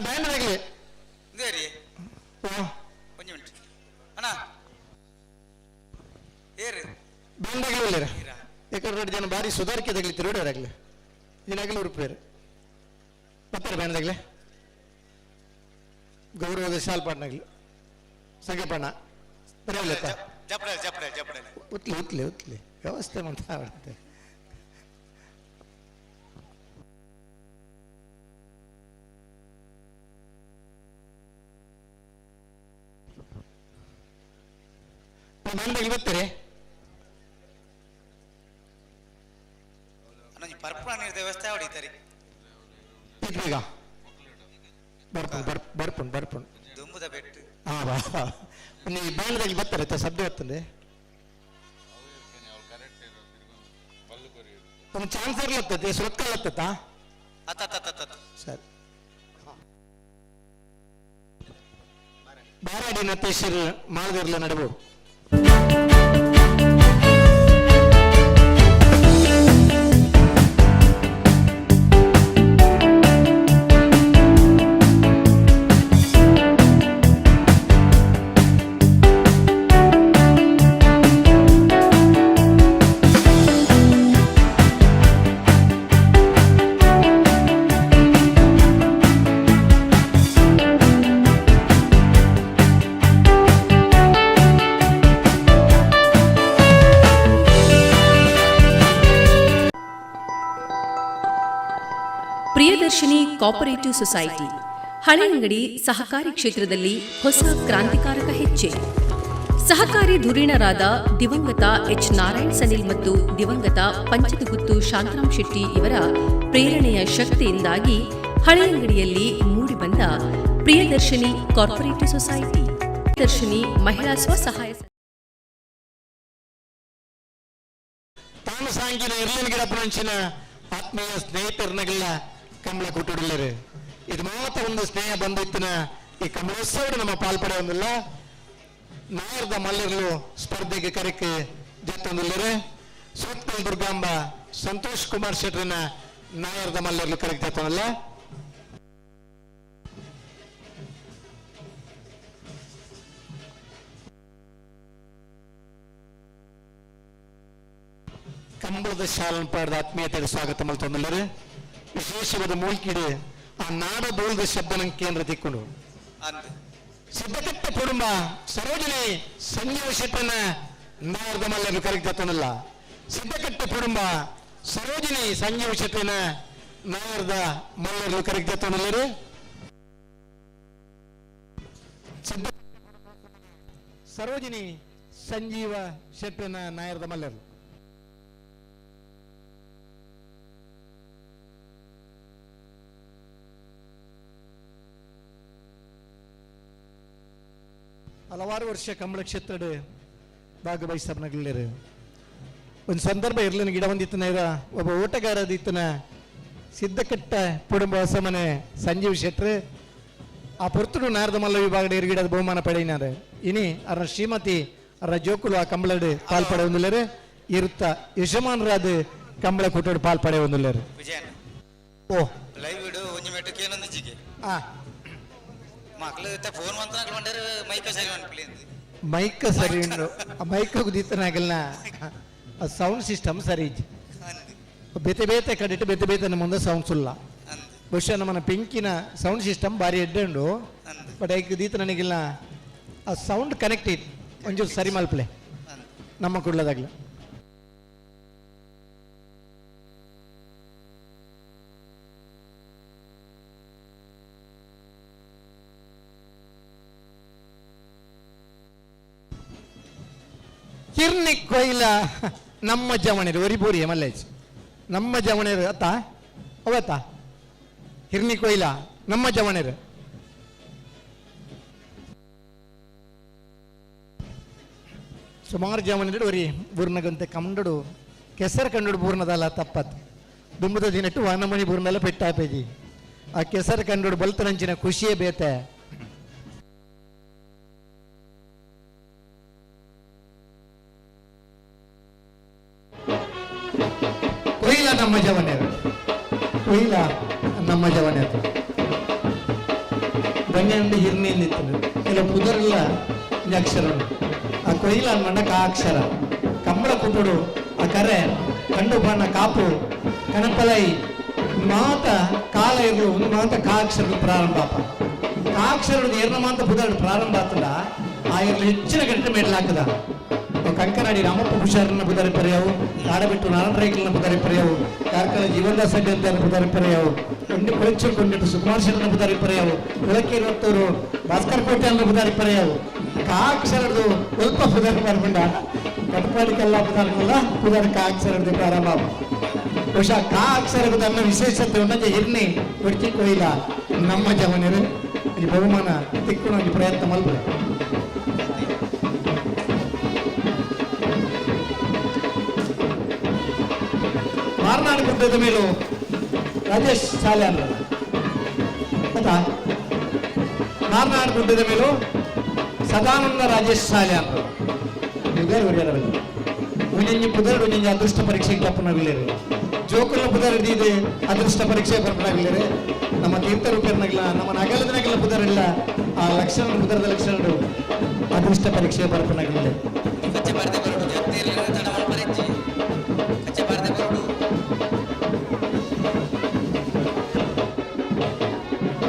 ಬ್ಯಾಂಡ್ ಆಗಲಿ. ಒಂದು ಮಿನಿಟ್ ಅಣ್ಣ ಏರಿ ಬ್ಯಾಂಡ್ ಆಗಲಿಲ್ಲ ಯಾಕಂದ್ರೆ ಎರಡು ಜನ ಭಾರಿ ಸುಧಾರಿಕೆ ತಗಲಿ ತಿರುಗಾಡಾಗಲಿ ಏನಾಗಲಿ ಉರುಪೇರು ಬರ್ತಾರೆ ಬ್ಯಾಂಡ್ ಆಗಲಿ ಗೌರವದ ಶಾಲ್ಪಾಟ್ನಾಗಲಿ ಸಂಗಪ್ಪಣ್ಣ ಬರಲಿಲ್ಲ. ಉತ್ಲಿ ಉತ್ಲಿ ಉತ್ಲಿ ವ್ಯವಸ್ಥೆ ಮಾಡ್ತಾ ಆಡುತ್ತೆ. ಬಂದ ಇವತ್ತರೆ ಅನ್ನೊಂಜಿ ಪರ್ಪುಣ ನೀರ್ದ ವ್ಯವಸ್ಥೆ ಹೊಡಿತಾರೆ. ಈಗ ಬರ್ಪುಂಡು ಬರ್ಪುಂಡು ಬರ್ಪುಂಡು ದುಂಬುದ ಬೆಟ್ಟು. ಹಾ ಬಾ ನೀ ಬಾಣದಲ್ಲಿ ಬರ್ತಾರೆ ಸಬ್ದೆ ಬರ್ತದೆ. ಒಂದು ಚಾನ್ಸ್ ಇರ್ಲತ್ತತೆ ಸುರತ್ಕಲ್ಲತ್ತ. ಅತ್ತ. ಸರಿ ಬಾರಾಡಿ ನತೇಶ್ವರ್ ಮಾಲ್ದಿರ್ಲ ನಡಬಹುದು. ಪ್ರಿಯದರ್ಶಿನಿ ಕೋಆಪರೇಟಿವ್ ಸೊಸೈಟಿ ಹಳೆಯಂಗಡಿ ಸಹಕಾರಿ ಕ್ಷೇತ್ರದಲ್ಲಿ ಹೊಸ ಕ್ರಾಂತಿಕಾರಕ ಹೆಜ್ಜೆ. ಸಹಕಾರಿ ಧುರೀಣರಾದ ದಿವಂಗತ ಎಚ್ ನಾರಾಯಣ್ ಸನಿಲ್ ಮತ್ತು ದಿವಂಗತ ಪಂಚದಗುತ್ತು ಶಾಂತರಾಮ್ ಶೆಟ್ಟಿ ಇವರ ಪ್ರೇರಣೆಯ ಶಕ್ತಿಯಿಂದಾಗಿ ಹಳೆಯಂಗಡಿಯಲ್ಲಿ ಮೂಡಿಬಂದ ಪ್ರಿಯದರ್ಶಿನಿ ಕಾರ್ಪೊರೇಟಿವ್ ಸೊಸೈಟಿ ಪ್ರಿಯದರ್ಶಿನಿ ಮಹಿಳಾ ಸ್ವಸಹಾಯ ತಾನು ಸಾಂಗಿನ ಇರ್ಲಿನ ಗಿಡಪ್ಪನಂಚಿನ ಆತ್ಮೀಯ ಸ್ನೇಹಿತರನ್ನಗೆಲ್ಲ ಕಂಬಳ ಕೊಟ್ಟಿಡಲಿರು. ಇದು ಮಾತ್ರ ಒಂದು ಸ್ನೇಹ ಬಂದಿತ್ತಿನ ಈ ಕಂಬಳೋತ್ಸವ ನಮ್ಮ ಪಾಲ್ಪಡೆ ಒಂದಿಲ್ಲ. ನಾಯರ್ದ ಮಲ್ಲರ್ಲು ಸ್ಪರ್ಧೆಗೆ ಕರೆಕ್ಕೆ ಜತ್ತೊಂದಿಲ್ಲರು. ಸೋತ್ಕಲ್ ದುರ್ಗಾಂಬ ಸಂತೋಷ್ ಕುಮಾರ್ ಶೆಟ್ಟರನ್ನ ನಾಯರ್ದ ಮಲ್ಲರ್ಲು ಕರೆಕ್ ಜತ್ತೊಂದಿಲ್ಲ. ಕಂಬಳದ ಶಾಲನ್ ಪಾಡದ ಆತ್ಮೀಯತೆಗೆ ಸ್ವಾಗತ ಮಲ್ತೊಂದಿಲ್ಲರು. ವಿಶೇಷವಾದ ಮೂಲ್ಕಿಡೆ ಆ ನಾಡ ಬೋಲ್ದ ಶಬ್ದನ ಕೇಂದ್ರ ತಿಕ್ಕೊಂಡು ಸಿದ್ಧಕಟ್ಟ ಕುಟುಂಬ ಸರೋಜಿನಿ ಸಂಜೀವ ಶೆಟ್ಟನ ನಾಯರ್ದ ಮಲ್ಲರು ಕರೆಕ್ಟ್ ತನ್ನಲ್ಲ. ಸಿದ್ಧಕಟ್ಟ ಕುಟುಂಬ ಸರೋಜಿನಿ ಸಂಜೀವ ಶೆಟ್ಟನ ನಾಯರ್ದ ಮಲ್ಲರು ಕರೆಕ್ಟ್ ತನ್ನಲ್ಲರು. ಸಿದ್ಧ ಸರೋಜಿನಿ ಸಂಜೀವ ಶೆಟ್ಟನ ನಾಯರ್ದ ಮಲ್ಲರು. ಹಲವಾರು ವರ್ಷ ಕಂಬಳ ಕ್ಷೇತ್ರದ ಭಾಗವಹಿಸಬನಗಲಿರು. ಒಂದು ಸಂದರ್ಭ ಇರ್ಲಿನ ಗಿಡ ಒಂದಿತ್ತನ ಇರ ಒಬ್ಬ ಓಟಗಾರದಿತ್ತನ ಸಿದ್ಧಕಟ್ಟ ಕುಟುಂಬ ಹೊಸಮನೆ ಸಂಜೀವ್ ಶೆಟ್ರು ಆ ಪೊರ್ತುಡು ನಾರದ ಮಲ್ಲ ವಿಭಾಗದ ಇರುಗಿಡದ ಬಹುಮಾನ ಪಡೆಯಿನಾರೆ. ಇನಿ ಅರ ಶ್ರೀಮತಿ ಅರ ಜೋಕುಲು ಆ ಕಂಬಳಡು ಪಾಲ್ಪಡೆ ಹೊಂದಿಲ್ಲರು. ಇರುತ್ತ ಯಜಮಾನರಾದ ಕಂಬಳ ಕೂಟಡು ಪಾಲ್ಪಡೆ ಹೊಂದಿಲ್ಲರು. ವಿಜಯನ್ ಓ ಲೈವ್ ಇಡು ಒಂಜಿ ಮೆಟ್ಟಕ್ಕೆ ಏನೊಂದು ಜಿಗೆ ಆ ಮಕ್ಕಳು ಫೋನ್ ಮಂತ್ರ ಬಂಡಾರ ಮೈಕ ಸರಿ ಅನ್ಪಲಿ. ಮೈಕ್ ಸರಿ ಉಂಡು ಮೈಕ್ ಗುದಿತ್ತನಾಗಲ್ಲ ಸೌಂಡ್ ಸಿಸ್ಟಮ್ ಸರಿ ಇಜ್ಜಿ. ಬೇತೆ ಬೇತೆ ಕಡೆಟ್ ಬೇತೆ ಬೇತೆ ನಮ್ಮ ಮುಂದೆ ಸೌಂಡ್ ಸುಲ್ಲ. ಬಹುಶಃ ನಮ್ಮನ್ನ ಪಿಂಕಿನ ಸೌಂಡ್ ಸಿಸ್ಟಮ್ ಭಾರಿ ಎಡ್ಡೆ ಉಂಡು. ಬಟ್ ಐಕ್ ದೀತ ನನಗಿಲ್ಲ ಆ ಸೌಂಡ್ ಕನೆಕ್ಟ್ ಇತ್ತು ಒಂಚೂರು ಸರಿ ಮಲ್ಪಲೆ ನಮ್ಮ ಕುಡ್ಲದಾಗ್ಲ. ಕಿರ್ನಿ ಕೊಯ್ಲ ನಮ್ಮ ಜವಣರು ಒರಿಬೋರಿ ಮಲ್ಲೇಜ್ ನಮ್ಮ ಜವಣರು ಅತ್ತ ಅವತ್ತ ಹಿರ್ನಿ ಕೊಯ್ಲ ನಮ್ಮ ಜವಣರು. ಸುಮಾರು ಜವಣರು ಒರಿ ಬೂರ್ನಗಂತೆ ಕಂಡಡು ಕೆಸರು ಕಂಡಡು ಬೂರ್ನದಲ್ಲ ತಪ್ಪತ್ ದುಂಬದ ದಿನಟ್ಟು ವಾನಮಣಿ ಬೂರ್ನೆಲ್ಲ ಪೆಟ್ಟಾಪೇಜಿ ಆ ಕೆಸರು ಕಂಡಡು ಬಲ್ತನಂಚಿನ ಖುಷಿಯೇ ಬೇತೆ. ಕೊಯ್ಲ ನಮ್ಮ ಜವನೆಯರು ಕೊಯ್ಲ ನಮ್ಮ ಜವನೆಯರು ಬಂಗಂಡು ಹಿರ್ನಿಂದಿತ್ತು ಕೆಲವು ಪುದರೆಲ್ಲ ಅಕ್ಷರ ಆ ಕೊಯ್ಲ ಅನ್ಮಂಡ ಕಾ ಅಕ್ಷರ ಕಂಬಳ ಕುಟುಡು ಆ ಕರೆ ಕಂಡು ಬಣ್ಣ ಕಾಪು ಕಣಪಲೈ ಮಾತ ಕಾಲ ಇರಲು ಒಂದು ಮಾತ ಕಾ ಅಕ್ಷರ ಪ್ರಾರಂಭ ಆಪ ಕಾಕ್ಷರದ ಎರನ ಮಾತ ಪುದರ್ ಪ್ರಾರಂಭ ಆತದ ಆ ಇರಲು ಹೆಚ್ಚಿನ ಗಂಟೆ ಮೆಡ್ಲ್ ಹಾಕದ. ಕಂಕನಾಡಿ ರಾಮಪ್ಪ ಹುಷಾರನ್ನ ಬುಧಾರಿ ಪರ್ಯಾವು, ಕಾಡಬಿಟ್ಟು ನಾರಾಯಣ ರೈಕಲ್ನ ಬುಧಾರಿ ಪರ್ಯಾವು, ಕಾರ್ಕಳ ಜೀವನದಾಸ ಅಡ್ಡಿ ಅಂತ ಬುಧಾರಿ ಪರ್ಯಾವು, ಕೊಂಡಿ ಕೊಳಚೂರು ಕೊಂಡಿಟ್ಟು ಸುಕುಮಾರ್ ಶೆಟ್ಟನ ಬುಧಾರಿ ಪರ್ಯಾವು, ಕುಳಕೇರಿ ಹೊತ್ತವರು ಭಾಸ್ಕರ್ ಕೋಟೆ ಅನ್ನ ಬುಧಾರಿ ಪರ್ಯಾವು. ಕಾಕ್ಷರದು ಸ್ವಲ್ಪ ಪುದರ್ ಬರ್ಪುಂಡ ಕಟ್ಪಾಡಿ ಕಲ್ಲ ಪುದರ್ನಲ್ಲ ಪುದರ್ ಕಾಕ್ಷರದು ಪ್ರಾರಂಭ. ಬಹುಶಃ ಕಾ ಅಕ್ಷರದ ತನ್ನ ವಿಶೇಷತೆ ಉಂಟಂಜೆ ಇರ್ನಿ ಒಡ್ಚಿ ಕೊಯ್ಲ ನಮ್ಮ ಜವನರು ಈ ಬಹುಮಾನ ತಿಕ್ಕುನ ಒಂಜಿ ಪ್ರಯತ್ನ ಮಲ್ಪುಲೆ. ಮಾರ್ನಾಡು ಗುಡ್ಡದ ಮೇಲೂ ರಾಜೇಶ್ ಸಾಲ್ಯಾನ್ ಆಯ್ತಾ? ಮಾರ್ನಾಡು ಗುಡ್ಡದ ಮೇಲೂ ಸದಾನಂದ ರಾಜೇಶ್ ಸಾಲ್ಯಾನ್ ಪುದರ್ ಒರಿಯರವಲ್ಲಿ ಒಂಜೊಂಜಿ ಪುದರ್ ಒಂಜೊಂಜಿ ಅದೃಷ್ಟ ಪರೀಕ್ಷೆಗೆ ತಪ್ಪನಾಗಲಿರು ಜೋಕುಲ ಪುದರ್ ಇದೆ ಅದೃಷ್ಟ ಪರೀಕ್ಷೆ ಬರ್ಪನಾಗಲಿರು ನಮ್ಮ ತೀರ್ಥರೂಪರ್ನಾಗಲ ನಮ್ಮ ನಗಲದನಾಗಲ ಪುದರಿಲ್ಲ ಆ ಲಕ್ಷಣ ಪುದರದ ಲಕ್ಷಣರು ಅದೃಷ್ಟ ಪರೀಕ್ಷೆ ಬರ್ಪನಾಗಲಿಲ್ಲ.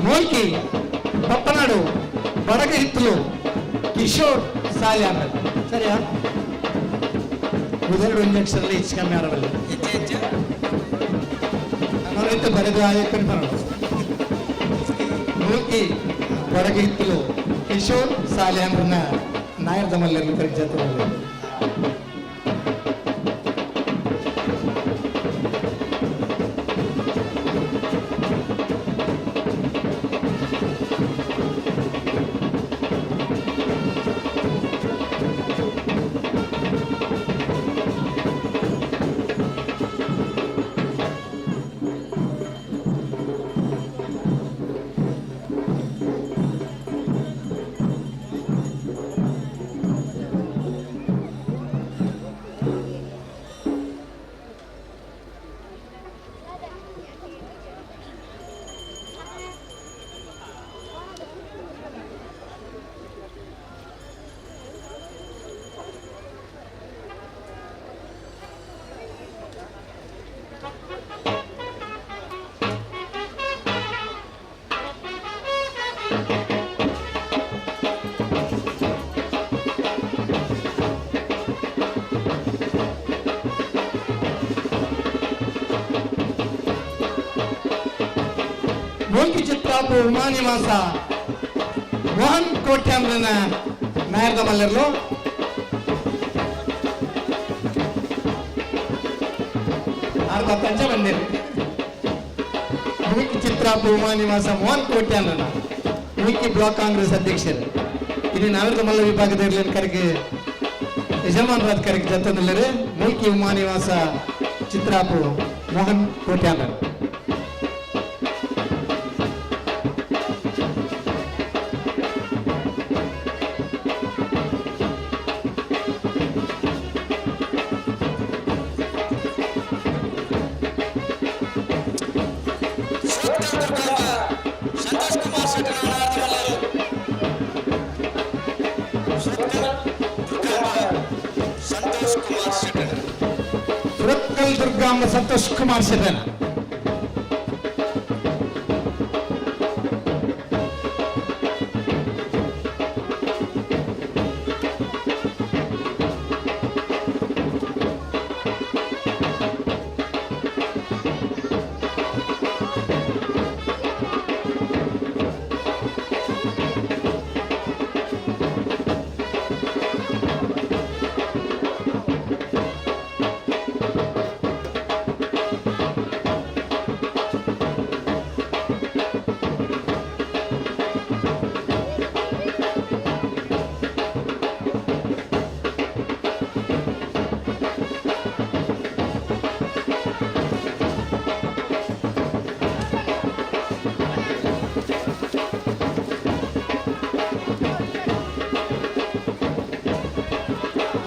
ಮೋಲ್ಕಿ ಬಪ್ಪನಾಡು ಬಡಗ ಹಿತ್ತಲು ಕಿಶೋರ್ ಸಾಲ್ಯಾನ್ ಸರಿಯಾ? ಉದರಡು ಇಂಜೆಕ್ಷನ್ ಹೆಚ್ಚು ಕಮ್ಮಿ ಆಡಬಲ್ಲ ನಾನು ಬರೆದು ಆಯಕ್ಕನ್ನು ಬರೋಣ. ಮೂಲ್ಕಿ ಬಡಗ ಹಿತ್ತಲು ಕಿಶೋರ್ ಸಾಲ್ಯಾನ್ರನ್ನ ನಾಯರ್ ದಮಲ್ಲಿ ಕರೆಜಾತ. ಮೂಲ್ಕಿ ಚಿತ್ರಾಪು ಉಮಾ ನಿವಾಸ ಮೋಹನ್ ಕೋಟ್ಯಾಂಬ್ರನ ನಾಯರ್ದ ಮಲ್ಲರ್ಲು ಅರ್ಧ ಪಂಚ ಬಂದಿರು. ಮೂಲ್ಕಿ ಚಿತ್ರಾಪು ಉಮಾ ನಿವಾಸ ಮೋಹನ್ ಕೋಟ್ಯಾಂಬ್ರನ ಮೂಲ್ಕಿ ಬ್ಲಾಕ್ ಕಾಂಗ್ರೆಸ್ ಅಧ್ಯಕ್ಷರು ಇನ್ನು ನಾವಿರದ ಮಲ್ಲ ವಿಭಾಗದ ಇರ್ಲಿನ ಕರೆಗೆ ಯಜಮಾನರಾದ ಕರೆಗೆ ಜತ್ತಂದಿಲ್ಲರು ಮೂಲ್ಕಿ ಉಮಾ ನಿವಾಸ ಚಿತ್ರಾಪು ಮೋಹನ್ ಕೋಟ್ಯಾಂಬ್ರನ್. ಸುರತ್ಕಲ್ ದುರ್ಗಾಂಬ ಸಂತೋಷ್ ಕುಮಾರ್ ಶೆಟ್ಟರ್.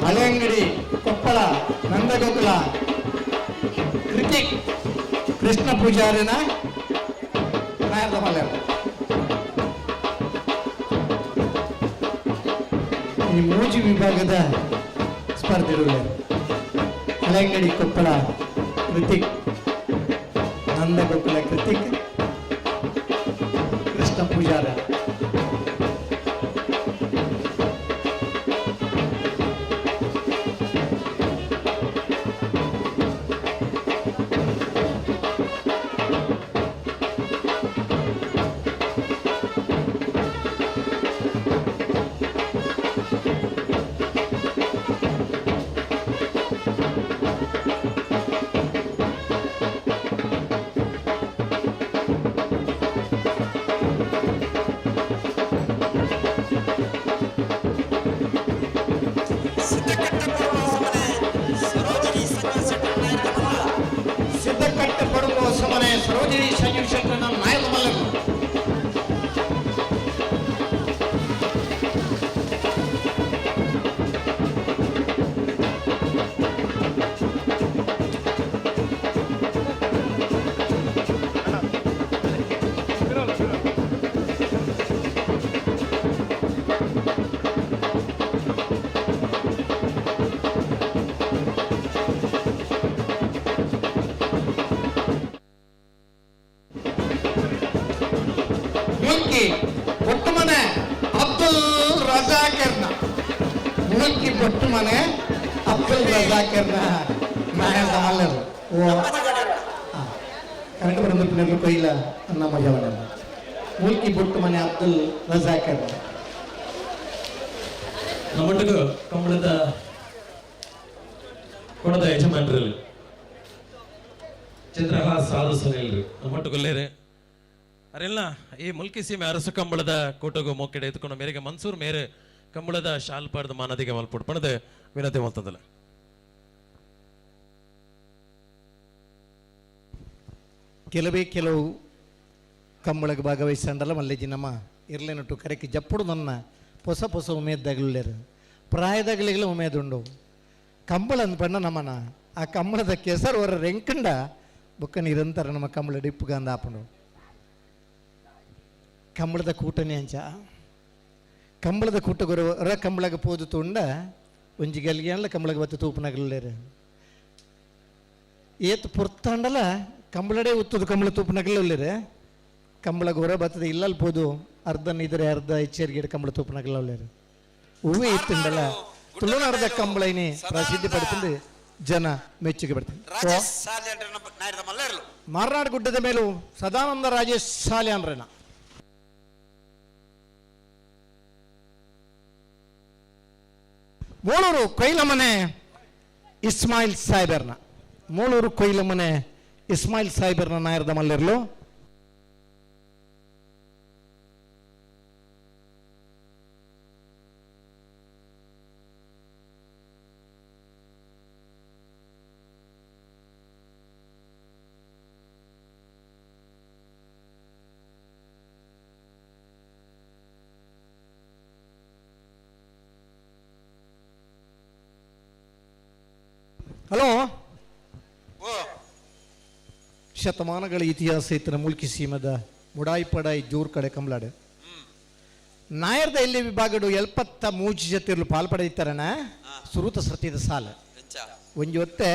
ಹಳೆಯಂಗಡಿ ಕೊಪ್ಪಳ ನಂದಗೋಕುಲ ಕೃತಿಕ್ ಕೃಷ್ಣ ಪೂಜಾರಿನ ನಾಯರ್ದ ಮಲ್ಯರು. ಈ ಮೂಜಿ ವಿಭಾಗದ ಸ್ಪರ್ಧೆಗಳು ಹಳೆಯಂಗಡಿ ಕೊಪ್ಪಳ ಕೃತಿಕ್ ನಂದಗೋಕುಲ ಕೃತಿಕ್ ಕೃಷ್ಣ ಪೂಜಾರ. ಮನೆ ಅಬ್ದುಲ್ ರಜಾಕರ್ನ ನಾಯರ್ದ ಮಲ್ಲರು. ಓ ಕರೆಂಟ್ ಬರಂದು ಕೊಯ್ಲ ಅನ್ನ ಮಜವನ ಮೂಲ್ಕಿ ಬೊಟ್ಟು ಮನೆ ಅಬ್ದುಲ್ ರಜಾಕರ್. ನಮ್ಮೊಟ್ಟಿಗೆ ಕಂಬಳದ ಕೊಣದ ಯಜಮಾನರಲ್ಲಿ ಚಂದ್ರಹಾಸ್ ಸಾಧು ಸುನಿಲ್ರು ನಮ್ಮೊಟ್ಟುಗೊಲ್ಲೇರೆ ಅರೆಲ್ಲ ಈ ಮುಲ್ಕಿ ಸೀಮೆ ಅರಸು ಕಂಬಳದ ಕೋಟಗು ಮೋಕೆಡೆ ಎತ್ಕೊಂಡು ಮೇರೆಗೆ ಮನ್ಸೂರ್ ಮೇರೆ ಕಂಬಳದ ಶಾಲ್ಪಾರ್ದ ಮಾನದಿಗೆ ಮಲ್ಪುಡ್ಪಣದ ವಿನಂತಿ ಮಲ್ತದಲ್ಲ. ಕೆಲವೇ ಕೆಲವು ಕಂಬಳಗೆ ಭಾಗವಹಿಸಂಡಲ್ಲ ಮಲ್ಲೇಜಿ ನಮ್ಮ ಇರ್ಲೇನಟ್ಟು ಕರೆಕ್ಕೆ ಜಪ್ಪುಡು ನನ್ನ ಹೊಸ ಹೊಸ ಉಮೇದ್ದಾಗಲುಳ್ಳೇರು ಪ್ರಾಯದಾಗಲಿಗಲ ಉಮೇದುಂಡು ಕಂಬಳ ಅಂದ್ಪಣ್ಣ ನಮ್ಮನ ಆ ಕಂಬಳದ ಕೆಸರು ಹೊರ ರೆಂಕಂಡ ಬೊಕ್ಕ ನಿರಂತರ ನಮ್ಮ ಕಂಬಳ ಡಿಪ್ಪುಗಂದ ಆಪುಂಡು. ಕಂಬಳದ ಕೂಟನೆ ಅಂಚ ಕಂಬಳದ ಕೂಟ ಗೊರ ಹೊರ ಕಂಬಳಗ ಪೋದು ತುಂಡ ಒಂಜಿ ಗಲ್ಗೆ ಕಂಬಳಗ ಬತ್ತು ತೂಪುನಗಲ್ಲೇರು ಏತ್ ಪೊರ್ತಾಂಡಲ ಕಂಬಳಡೆ ಉತ್ತದು ಕಂಬಳ ತೂಪುನಗಲ್ಲೇರು ಕಂಬಳ ಗೊರ ಬತ್ತದ ಇಲ್ಲಲ್ ಪೋದು ಅರ್ಧ ನಿದ್ರೆ ಅರ್ಧ ಎಚ್ಚರಿಕೆ ಕಂಬಳ ತೂಪುನಗಲ್ಲೇರು ಹೂವೇ ಇತ್ತುಂಡಲ ತುಳುನಾಡದ ಕಂಬಳೈನಿ ಪ್ರಸಿದ್ಧಿ ಪಡ್ತಿಂದು ಜನ ಮೆಚ್ಚುಗೆ ಪಡ್ತೀನಿ. ಮಾರ್ನಾಡ್ ಗುಡ್ಡದ ಮೇಲೂ ಸದಾನಂದ ರಾಜೇಶ್ ಸಾಲ್ಯಾನ್ರನ ಮೂಳೂರು ಕೊಯ್ಲಮನೆ ಇಸ್ಮಾಯಿಲ್ ಸಾಹೇಬರ್ನ ಮೂಳೂರು ಕೊಯ್ಲಮನೆ ಇಸ್ಮಾಯಿಲ್ ಸಾಹೇಬರ್ನ ನಾಯರ್ದ ಮಲ್ಲಿರ್ಲು. ಹಲೋ, ಶತಮಾನಗಳ ಇತಿಹಾಸ ಇತ್ತಿನ ಮುಲ್ಕಿ ಸೀಮದ ಮುಡಾಯಿ ಪಡಾಯಿ ಜೋರ್ ಕಡೆ ಕಂಬಲಾಡು ನಾಯರ್ದ ಎಲ್ಲಿ ವಿಭಾಗಡು 73 ಜೊತೆರ್ಲು ಪಾಲ್ ಪಡೆಯುತ್ತಾರಣ ಸುರೂತ ಸೃತಿದ ಸಾಲ ಒಂಜಿ ಒತ್ತೆ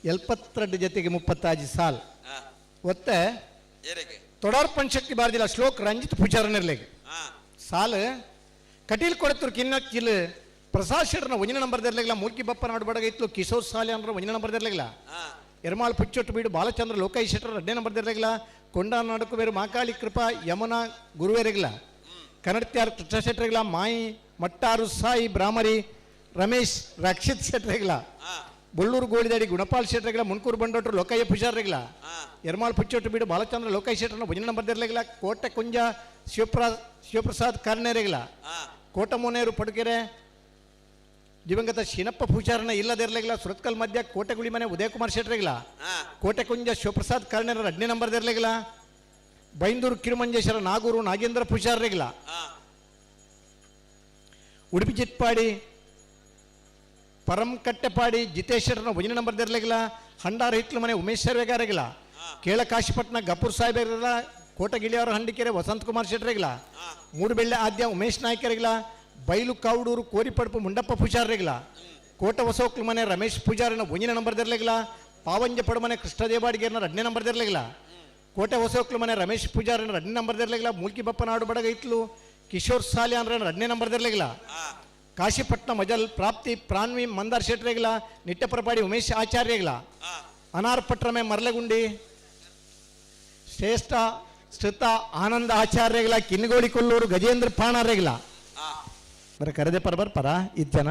72 ಜೊತೆಗೆ 35 ಸಾಲ್ ಒತ್ತೆ ತೊಡಾರ್ ಪಂಚಶಕ್ತಿ ಬಾರದಿಲ್ಲ ಶ್ಲೋಕ್ ರಂಜಿತ್ ಪೂಜಾರನಿರ್ಲಿಗೆ ಸಾಲು ಕಟೀಲ್ ಕೊಡತರು ಕಿನ್ನ ಕಿಲ್ ಪ್ರಸಾದ್ ಶೆಟ್ಟರ್ನ ಒಂದಿನ ನಂಬರ್ ಇರ್ಲಿಲ್ಲ ಮೂಲ್ಕಿ ಬಪ್ಪ ನಾಡು ಬಡಗ ಇತ್ತು ಕಿಶೋರ್ ಸಾಲೆ ಅಂದ್ರೆ ಒಂದಿನ ನಂಬರ್ ಇರ್ಲಿಲ್ಲ ಎರ್ಮಾಳ್ ಪುಚ್ಚೊಟ್ಟು ಬೀಡು ಬಾಲಚಂದ್ರ ಲೋಕೈ ಶೆಟ್ಟರ್ ಎರಡನೇ ನಂಬರ್ ಇರ್ಲಿಲ್ಲ ಕೊಂಡ ನಾಡಕು ಬೇರು ಮಾಕಾಳಿ ಕೃಪಾ ಯಮುನಾ ಗುರುವೇರಿಗಿಲ್ಲ ಕನ್ನಡತ್ಯಾರ್ ಕೃಷ್ಣ ಶೆಟ್ಟರಿಗಿಲ್ಲ ಮಾಯಿ ಮಟ್ಟಾರು ಸಾಯಿ ಬ್ರಾಹ್ಮರಿ ರಮೇಶ್ ರಕ್ಷಿತ್ ಶೆಟ್ಟರಿಗಿಲ್ಲ ಬೊಳ್ಳೂರು ಗೋಳಿದಾಡಿ ಗುಣಪಾಲ್ ಶೆಟ್ಟರಿಗಿಲ್ಲ ಮುನ್ಕೂರು ಬಂಡೋಟ್ರು ಲೋಕಯ್ಯ ಪೂಜಾರಿಗಿಲ್ಲ ಎರ್ಮಾಳ್ ಪುಚ್ಚೊಟ್ಟು ಬೀಡು ಬಾಲಚಂದ್ರ ಲೋಕೈ ಶೆಟ್ಟರ್ನ ಒಂದಿನ ನಂಬರ್ ಇರ್ಲಿಲ್ಲ ಕೋಟೆ ಕುಂಜ ಶಿವಪ್ರಸಾದ್ ಕಾರ್ನೇರಿಗಿಲ್ಲ ಕೋಟಮೋನೇರು ಪಡುಗೆರೆ ದಿವಂಗತ ಶೀನಪ್ಪ ಪೂಜಾರನ ಇಲ್ಲದಿರಲಿಲ್ಲ ಸುರತ್ಕಲ್ ಮಧ್ಯ ಕೋಟೆಗುಳಿ ಮನೆ ಉದಯಕುಮಾರ್ ಶೆಟ್ಟರಿಗಿಲ್ಲ ಕೋಟೆಕುಂಜ ಶಿವಪ್ರಸಾದ್ ಕಾರ್ನೇರ ಎರಡನೇ ನಂಬರ್ ಇರಲಿಲ್ಲ ಬೈಂದೂರು ಕಿರುಮಂಜೇಶ್ವರ ನಾಗೂರು ನಾಗೇಂದ್ರ ಪೂಜಾರರಿಗಿಲ್ಲ ಉಡುಪಿ ಚಿಟ್ಪಾಡಿ ಪರಂ ಕಟ್ಟೆಪಾಡಿ ಜಿತೇಶ್ವರನ ಒಂದನೇ ನಂಬರ್ ಇರಲಿಲ್ಲ ಹಂಡಾರ ಹಿಟ್ಲು ಮನೆ ಉಮೇಶ್ ಸರ್ವೆಗಾರಿಗಿಲ್ಲ ಕೇಳಕಾಶಿಪಟ್ಟಣ ಗಪೂರ್ ಸಾಹೇಬರಿಲ್ಲ ಕೋಟಗಿಳಿಯವರ ಹಂಡಿಕೆರೆ ವಸಂತ್ ಕುಮಾರ್ ಶೆಟ್ಟರಿಗಿಲ್ಲ ಮೂಡುಬೆಳ್ಳೆ ಆದ್ಯ ಉಮೇಶ್ ನಾಯ್ಕರಿಗಿಲ್ಲ ಬೈಲು ಕಾವಡೂರು ಕೋರಿಪಡಪು ಮುಂಡಪ್ಪ ಪೂಜಾರಿಗಿಲ್ಲ ಕೋಟ ಹೊಸೋಕ್ಲು ಮನೆ ರಮೇಶ್ ಪೂಜಾರಿನ ಒಂದಿನ ನಂಬರ್ ಇರಲಿಲ್ಲ ಪಾವಂಜ ಪಡಮನೆ ಕೃಷ್ಣದೇವಾಡಿಗೇರ್ನ ಎರಡನೇ ನಂಬರ್ ಇರಲಿಲ್ಲ ಕೋಟೆ ಹೊಸೋಕ್ಲು ಮನೆ ರಮೇಶ್ ಪೂಜಾರಿನ ಎರಡನೇ ನಂಬರ್ ಇರಲಿಲ್ಲ ಮೂಲ್ಕಿ ಬಪ್ಪನಾಡು ಬಡಗ ಇತ್ಲು ಕಿಶೋರ್ ಸಾಲಿ ಅಂದ್ರೆ ಎರಡನೇ ನಂಬರ್ ಇರಲಿಲ್ಲ ಕಾಶಿಪಟ್ಟಣ ಮಜಲ್ ಪ್ರಾಪ್ತಿ ಪ್ರಾಣ್ವಿ ಮಂದಾರ್ ಶೆಟ್ಟರಿಗಿಲ್ಲ ನಿಟ್ಟೆಪರಪಾಡಿ ಉಮೇಶ್ ಆಚಾರ್ಯಗಿಲ್ಲ ಅನಾರ್ಪಟ್ರಮೆ ಮರಲಗುಂಡಿ ಶ್ರೇಷ್ಠ ಶ್ರುತ ಆನಂದ ಆಚಾರ್ಯಗಿಲ್ಲ ಕಿನ್ಗೋಳಿ ಕೊಲ್ಲೂರು ಗಜೇಂದ್ರ ಪಾಣಾರ್ಯಗಿಲ್ಲ ಬರ ಕರೆದೆ ಪರ ಬರ್ಪರ ಇಜ್ಜನ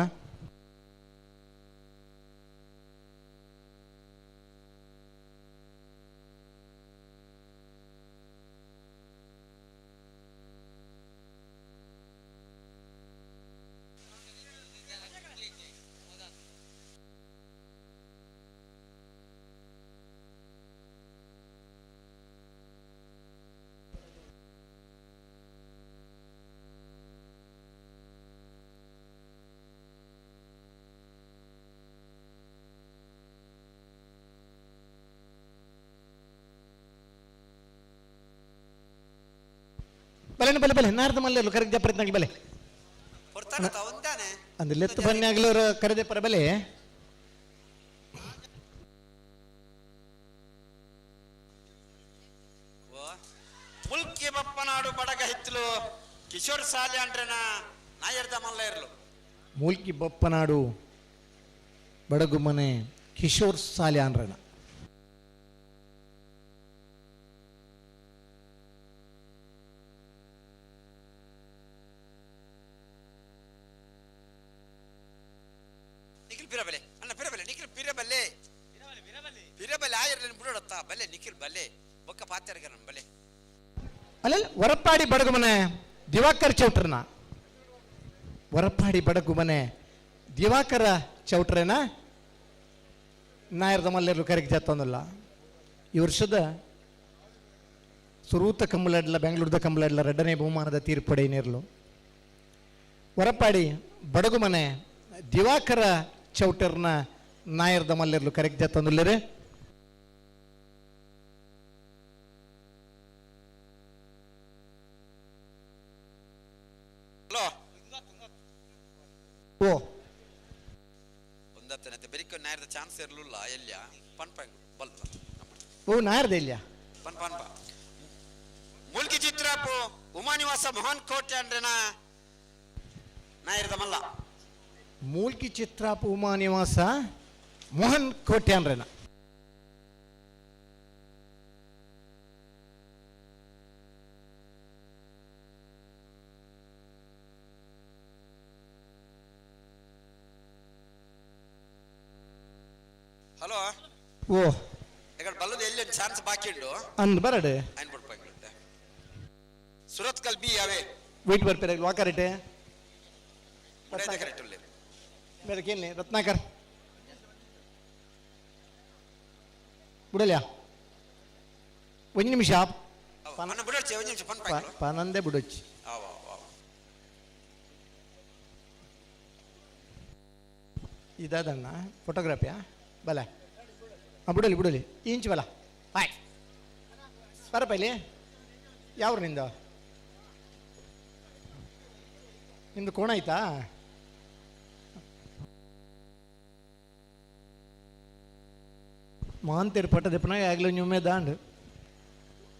ಬಲೆ ಬಲೆ ಬಲೆ ನಾರ್ದ ಮಲ್ಲೆ ಕರೆಗೆ ಪ್ರಯತ್ನ ಬಲೆ ಅಂದ್ರೆ ಲೆತ್ತು ಬನ್ನಿ ಆಗ್ಲೂ ಕರೆದೆ ಪರ ಬಲೆ ಮುಲ್ಕಿ ಬಪ್ಪನಾಡು ಬಡಗ ಹಿತ್ತಲು ಕಿಶೋರ್ ಸಾಲೆ ಅಂಡ್ರೆನ ನಾಯರ್ದ ಮಲ್ಲ ಇರ್ಲು. ಮೂಲ್ಕಿ ಬಪ್ಪನಾಡು ಬಡಗುಮನೆ ಕಿಶೋರ್ ಸಾಲ್ಯಾನ್ರನ. ನಿಖಿಲ್ ಪಿರಬಲೆ ಅಣ್ಣ, ಪಿರಬಲೆ ನಿಖಿಲ್, ಪಿರಬಲೆ ಪಿರಬಲೆ ಆಯಿರ್ಲಿನ ಬುಡತ್ತ ಬಲೆ ನಿಖಿಲ್ ಬಲೆ ಬೊಕ್ಕ ಪಾತ್ಯರ್ಗನ ಬಲೆ. ಅಲ್ಲ, ವರಪ್ಪಾಡಿ ಬಡಗುಮನೆ ದಿವಾಕರ್ ಚೌಟ್ರನ, ವರಪ್ಪಾಡಿ ಬಡಗುಮನೆ ದಿವಾಕರ ಚೌಟ್ರೇನ ನಾಯರ್ದ ಮಲ್ಲೆರ್ಲು ಕರೆಗೆ ಜತ್ತೊಂದಲ್ಲ. ಈ ವರ್ಷದ ಸುರೂತ ಕಂಬಳಡ್ಲ ಬೆಂಗಳೂರದ ಕಂಬಳಡ್ಲ ಎರಡನೇ ಬಹುಮಾನದ ತೀರ್ಪಡೆಯನೇರ್ಲು ವರಪ್ಪಾಡಿ ಬಡಗುಮನೆ ದಿವಾಕರ ಚೌಟರ್ನ ನಾಯರ್ದ ಮಲ್ಲೆರ್ಲು ಕರೆಗೆ ಜತ್ತೊಂದುಲ್ಲೇರೆ. ಹಲೋ ಓ ಒಂದತ್ತನತ್ತೆ ಬೆರಿಕ ನಾಯರ್ದ ಚಾನ್ಸ್ ಇರಲಿಲ್ಲ ಎಲ್ಲಿಯ ಪನ್ಪ ಬಲ್. ಓ ನಾಯರ್ದ ಇಲ್ಲಿಯ ಪನ್ ಪನ್ಪ ಮುಲ್ಕಿ ಚಿತ್ರಾಪು ಉಮಾನಿವಾಸ ಮೋಹನ್ ಕೋಟೆ ಅಂದ್ರೆನ ನಾಯರ್ದ ಮಲ್ಲ. ಮೂಲ್ಕಿ ಚಿತ್ರಾಪು ಉಮಾನಿವಾಸ ಮೋಹನ್ ಕೋಟೆ ಅಂದ್ರೆನ. ಹಲೋ ಓ ಎಗಡ ಬಲ್ಲದ ಎಲ್ಲಿ ಚಾನ್ಸ್ ಬಾಕಿ ಉಂಡು ಅಂದ್ ಬರಡೆ ಐನ್ ಬುಡ್ಪಾಗಿರುತ್ತೆ ಸುರತ್ಕಲ್ ಬಿ ಯಾವೆ ವೇಟ್ ಬರ್ಪೇರೆ ವಾಕರಿಟೆ ಮುಡೈದ ಕರೆಕ್ಟ್ ಉಲ್ಲೆ ಬೇರೆ ಕೇಳಿ ರತ್ನಾಕರ್ ಬಿಡಲ್ಯಾ ಒಂದು ನಿಮಿಷ. ಅಣ್ಣ ಬಿಡೋಚೆ ಒಂದು ನಿಮಿಷ ಪನ್ ಪಾಯ್ಲು ಪನಂದೆ ಬಿಡೊಚ್ಚಿ. ಅವ ಅವ ಇದಾದಣ್ಣ ಫೋಟೋಗ್ರಾಫಿಯಾ ಬಲ ಹಾಂ ಬಿಡಲಿ ಬಿಡಲಿ ಇಂಚು ಬಲ ಬಾಯ್ ಬರಪ್ಪ ಇಲ್ಲಿ. ಯಾವ್ರು ನಿಂದು? ನಿಮ್ದು ಕೋಣ ಆಯ್ತಾ? ಮಾಂತೇರು ಪಟ್ಟದಪ್ಪನ ಆಗಲೂ ನ್ಯೂಮೆ ದಾಂಡ್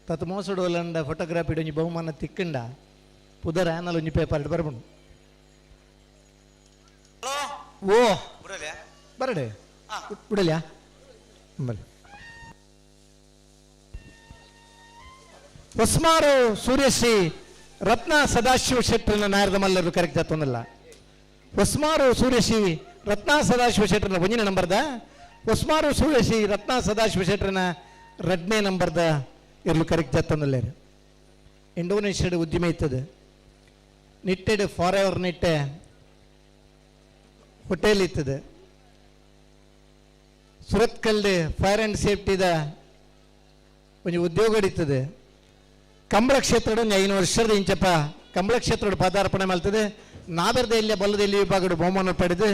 ತತ್ ಮೋಸಡೋಲಂಡ ಫೋಟೋಗ್ರಾಫಿ ಒಂಜಿ ಬಹುಮಾನ ತಿಕ್ಕಂಡ ಪುದರ ಆನಲ್ ಒಂಜಿ ಪೇಪರ್ ಬರ್ಬಂಡು. ಓ ಬರಡೆ ಬಿಡಲ್ಯಾ ಬಲೆ. ಹೊಸ್ಮಾರು ಸೂರ್ಯಶ್ರೀ ರತ್ನ ಸದಾಶಿವ ಶೆಟ್ಟರ್ನ ನಾಯರದ ಮಲ್ಲರು ಕರೆಕ್ಟ್ ಆತೊಂದಲ್ಲ. ಹೊಸ್ಮಾರು ಸೂರ್ಯಶ್ರೀ ರತ್ನ ಸದಾಶಿವ ಶೆಟ್ಟರ್ನ ಒಂದನೇ ನಂಬರ್ದ, ಹೊಸ್ಮಾರು ಸೂರ್ಯಶ್ರೀ ರತ್ನ ಸದಾಶಿವ ಶೆಟ್ಟರ್ನ ಎರಡನೇ ನಂಬರ್ದ ಇರ್ಲು ಕರೆಕ್ಟ್ ಆತೊಂದಲ್ಲ. ಇಂಡೋನೇಷ್ಯಾದ ಉದ್ಯಮ ಇತ್ತದ ನಿಟ್ಟೆಡ್ ಫಾರ್ ಎವರ್ ನಿಟ್ಟೆ ಹೋಟೆಲ್ ಇತ್ತದ. ಸುರತ್ಕಲ್ಡ್ ಫೈರ್ ಆ್ಯಂಡ್ ಸೇಫ್ಟಿದ ಒಂಜಿ ಉದ್ಯೋಗ ಇರ್ತದೆ. ಕಂಬಳ ಕ್ಷೇತ್ರದ ಒಂದು 5 ವರ್ಷದ ಇಂಚಪ್ಪ ಕಂಬಳ ಕ್ಷೇತ್ರದ ಪಾದಾರ್ಪಣೆ ಮಾಡ್ತದೆ. ನಾಬೆರ್ದ ಇಲ್ಲಿ ಬಲ್ಲದ ಇಲ್ಲಿ ವಿಭಾಗದ ಬಹುಮಾನ ಪಡೆದು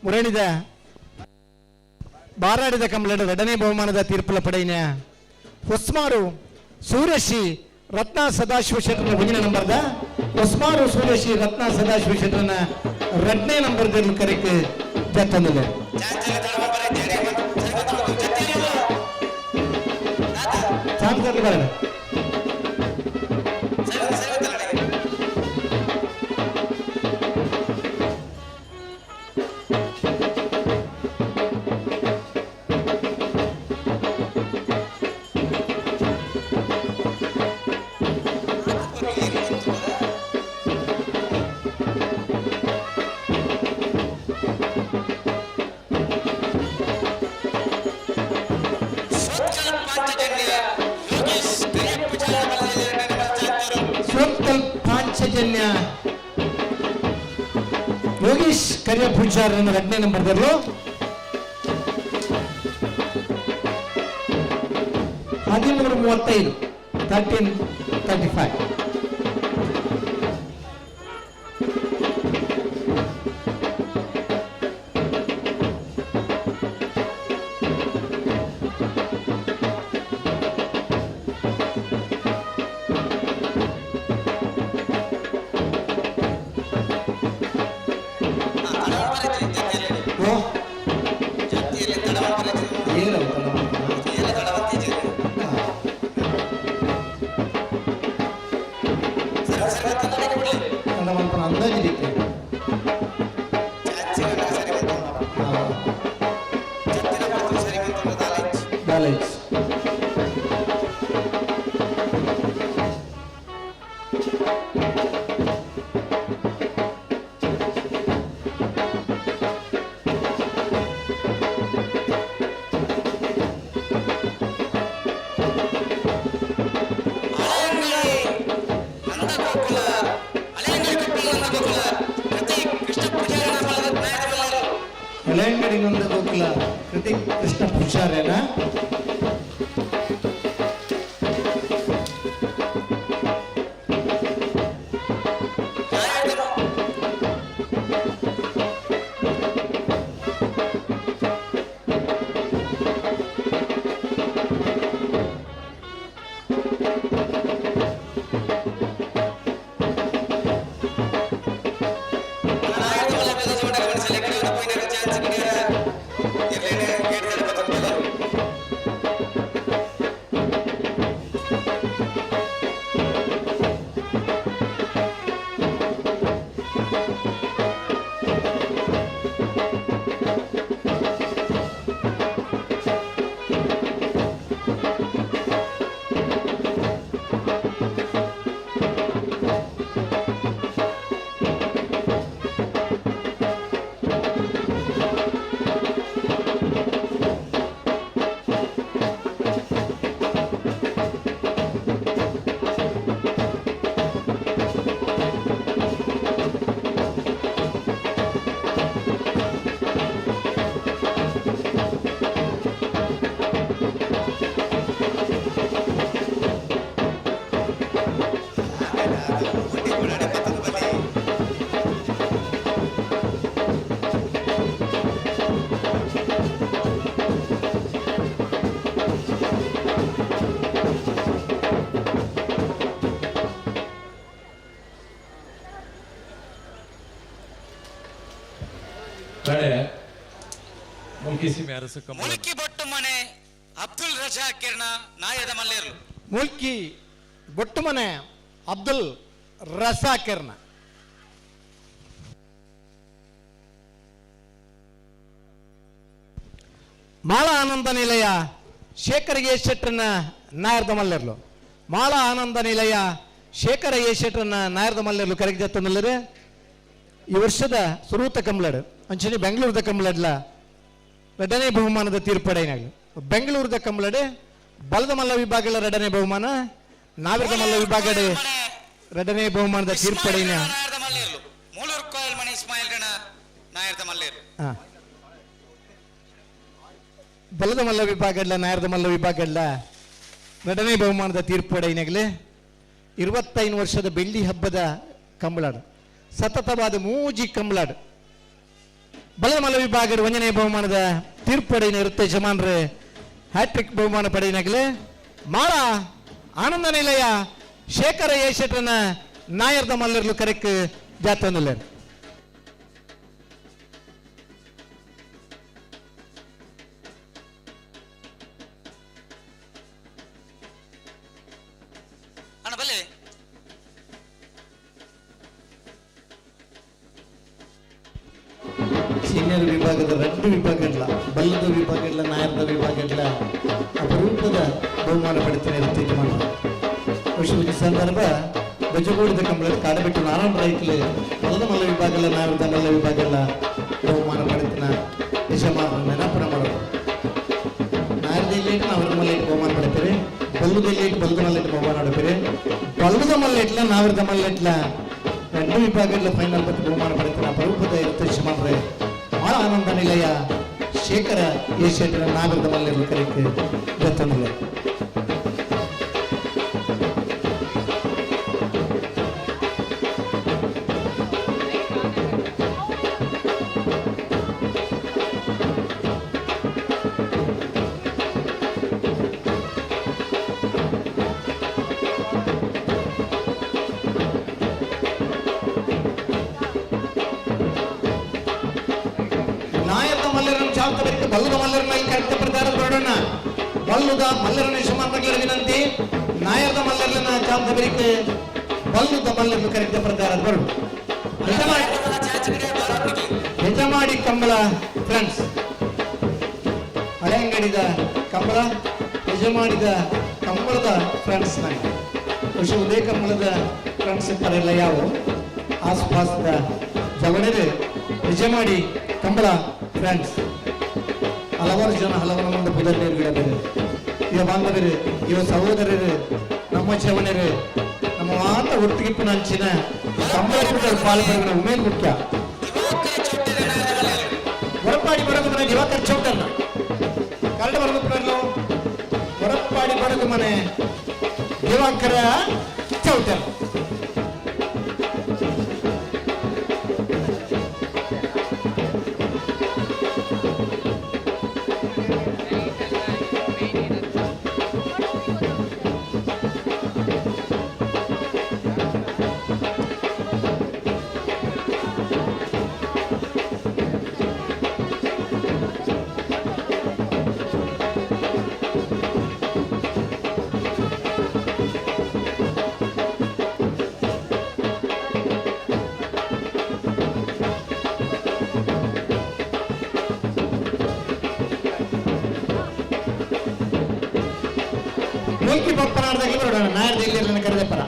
ಮುರಣಿದ ಬಾರಾಡಿದ ಕಂಬಳದ ಎರಡನೇ ಬಹುಮಾನದ ತೀರ್ಪುಲ ಪಡೆಯಿನ ಹೊಸ್ಮಾರು ಸೂರ್ಯಶ್ರೀ ರತ್ನ ಸದಾಶಿವ ಶೆಟ್ಟರ್ನ ಒಂದನೇ ನಂಬರ್ದ, ಹೊಸ್ಮಾರು ಸೂರ್ಯಶ್ರೀ ರತ್ನ ಸದಾಶಿವ ಶೆಟ್ಟರ್ನ ಎರಡನೇ ನಂಬರ್ದ ಕರೆಕ್ಟ್ ಜತ್ತಂದಿಲ್ಲ. ಚಾನ್ಸ್ ಬರಲ್ಲ. ಪಾಂಚಜನ್ಯ ಯೋಗೀಶ್ ಕರಿಯ ಪೂಜಾರನ ಎರಡನೇ ನಂಬರ್ದಲ್ಲೂ 13:35 13:35. ಅಂದಾಜು. College. Haleyangadi Nandagokula Krithik Krishna ಪೂಜಾರ್ಯನ. Mulki ಬೊಟ್ಟು ಮನೆ ಅಬ್ದುಲ್ ರಜಾಕ್ ಕಿರಣ ನಾಯದ ಮಲ್ಲೇರ್ಲು. ಮುಲ್ಕಿ ಬೊಟ್ಟುಮನೆ ಅಬ್ದುಲ್ ರಜಾಕಿರ್ನ. ಮಾಳ ಆನಂದ ನಿಲಯ ಶೇಖರ ಎ ಶೆಟ್ಟರ್ನ ನಾಯರ್ದ ಮಲ್ಲೇರ್ಲು. ಮಾಳ ಆನಂದ ನಿಲಯ ಶೇಖರ ಎ ಶೆಟ್ಟರ್ನ ನಾಯರ್ದ ಮಲ್ಲೇರ್ಲು ಕರೆಗೆ ಜತ್ತನಲ್ಲರೆ. ಈ ವರ್ಷದ ಸುರೂತ ಕಂಬ್ಳಡ್ ಅಂಚನೆ ಬೆಂಗಳೂರದ ಕಂಬ್ಳಡ್ಲ ಎರಡನೇ ಬಹುಮಾನದ ತೀರ್ಪಡೆಯಿನಾಗಲಿ. ಬೆಂಗಳೂರದ ಕಂಬ್ಳಡ್ ಬಲದ ಮಲ್ಲ ವಿಭಾಗಗಳ ಎರಡನೇ ಬಹುಮಾನ, ನಾವಿರದ ಮಲ್ಲ ವಿಭಾಗದ ಎರಡನೇ ಬಹುಮಾನದ ತೀರ್ಪಡೆಯಿನ ಬಲದ ಮಲ್ಲ ವಿಭಾಗಡ್ಲ ನಾಯರದ ಮಲ್ಲ ವಿಭಾಗಡ್ಲ ಎರಡನೇ ಬಹುಮಾನದ ತೀರ್ಪಡೆಯಿನಾಗಲಿ. 25 ವರ್ಷದ ಬೆಳ್ಳಿ ಹಬ್ಬದ ಕಂಬಳಾಡು ಸತತವಾದ ಮೂಜಿ ಕಂಬಳಾಡು ಬಲದ ಮಲ್ಲ ವಿಭಾಗದ ಒಂದನೇ ಬಹುಮಾನದ ತೀರ್ಪಡೆಯಿನ ಇರುತ್ತೆ ಯಜಮಾನ್ರೆ ಹ್ಯಾಟ್ರಿಕ್ ಬಹುಮಾನ ಪಡೆಯಿನಾಗಲೇ ಮಾಳ ಆನಂದ ನಿಲಯ ಶೇಖರ ಎ ಶೆಟ್ಟರ್ನ ನಾಯರ್ದ ಮಲ್ಲರ್ಲು ಕರೆಕ್ ಜಾತೊಂದುಲ್ಲೆರ್. ಅಣ್ಣ ಬಲ್ಲೆ ಸೀನಿಯರ್ ವಿಭಾಗದ ಎರಡು ವಿಭಾಗ ಇಲ್ಲ, ಬಲ್ಲದ ವಿಭಾಗ ಇಲ್ಲ, ನಾಯರದ ವಿಭಾಗ ಇಲ್ಲ, ಅಪರೂಪದ ಬಹುಮಾನ ಪಡಿತಾನೆ ಇರುತ್ತೆ ಯಜಮಾನ. ಈ ಸಂದರ್ಭ ಬಜಗೋಡಿದ ಕಂಬಳದ ಕಾಡಬಿಟ್ಟು ನಾರಾಯಣ ರೈತಲೆ ಬಲ್ಲದ ಮಲ್ಲ ವಿಭಾಗ ಇಲ್ಲ, ನಾಯರದ ಮಲ್ಲ ವಿಭಾಗ ಇಲ್ಲ ಬಹುಮಾನ ಪಡಿತಾನ ಯಜಮಾನ ನೆನಪನ ಮಾಡೋದು. ನಾಯರದಲ್ಲಿ ನಾವರ ಮಲ್ಲ ಬಹುಮಾನ ಪಡಿತಾರೆ, ಬಲ್ಲದಲ್ಲಿ ಬಲ್ಲದ ಮಲ್ಲ ಬಹುಮಾನ ಪಡಿತಾರೆ, ಬಲ್ಲದ ಮಲ್ಲ ಇಟ್ಲ ನಾವರದ ಮಲ್ಲ ಇಟ್ಲ ಎರಡು ವಿಭಾಗಗಳ ಫೈನಲ್ ಮತ್ತು ಬಹುಮಾನ ಪಡೆದ ಅಪರೂಪದ ಇರುತ್ತೆ ಯಜಮಾನ್ರೆ. ಮಾಳ ಆನಂದ ನಿಲಯ ಶೇಖರ ಎ ಶೆಟ್ಟರ ನಾಗರದ ಮಲ್ಲೇರ್ಲು ಕರೆಕ್ ಜತ್ತೊಂದುಲ್ಲೆ. ಬಲ್ಲದ ಮಲ್ಲರ ಮೇಲೆ ಕರೆಕ್ಟ್ ಪ್ರಚಾರ ಬರೋಣ. ಬಲ್ಲದ ಮಲ್ಲರನ ಯಜಮಾನರ ವಿನಂತಿ, ನಾಯರದ ಮಲ್ಲರನ್ನ ಚಾಂತ ಬೆರಿಕೆ ಬಲ್ಲದ ಮಲ್ಲರನ್ನು ಕರೆಕ್ಟ್ ಪ್ರಚಾರ ಬರೋಣ. ಹೆಜಮಾಡಿ ಕಂಬಳ ಫ್ರೆಂಡ್ಸ್ ಹಳೆಯಂಗಡಿದ ಕಂಬಳ ಯಜಮಾನಿದ ಕಂಬಳದ ಫ್ರೆಂಡ್ಸ್ ನಾಯಿ ಬಹುಶಃ ಉದಯ ಕಂಬಳದ ಫ್ರೆಂಡ್ಸ್ ಇರ್ತಾರೆಲ್ಲ ಯಾವ ಆಸ್ಪಾಸ್ದ ಜವಣರು ಯಜಮಾಡಿ ಕಂಬಳ ಫ್ರೆಂಡ್ಸ್ ಹಲವಾರು ಜನ ಹಲವಾರು ಮಂದಿ ಪುದರ್ನೀರುಗಳ ಇವ ಬಾಂಧವರು, ಇವ ಸಹೋದರರು, ನಮ್ಮ ಜವಣರು, ನಮ್ಮ ಮಾತ ಒಟ್ಟಿಗಿಪ್ಪಿನ ಅಂಚಿನ ಕಂಬಳ ಕೂಟದ ಪಾಲ್ಪಡೆಗಳ ಉಮೇದ್ ಮುಖ್ಯ. ಹೊರಪಾಡಿ ಬರಗು ಮನೆ ದಿವಾಕರ್ ಚೌಟರ್ನ ಕರಡು ಬರಗು ಹೊರಪಾಡಿ ಬರಗು ಮನೆ ದಿವಾಕರ ಚೌಟರ್. ಮೂಲ್ಕಿ ಬಪ್ಪನಾಡ್ದಾಗಲೇ ಬರೋಣ ನಾಡ್ದ ಇಲ್ಲಿ ಕರೆದೆ ಪರ.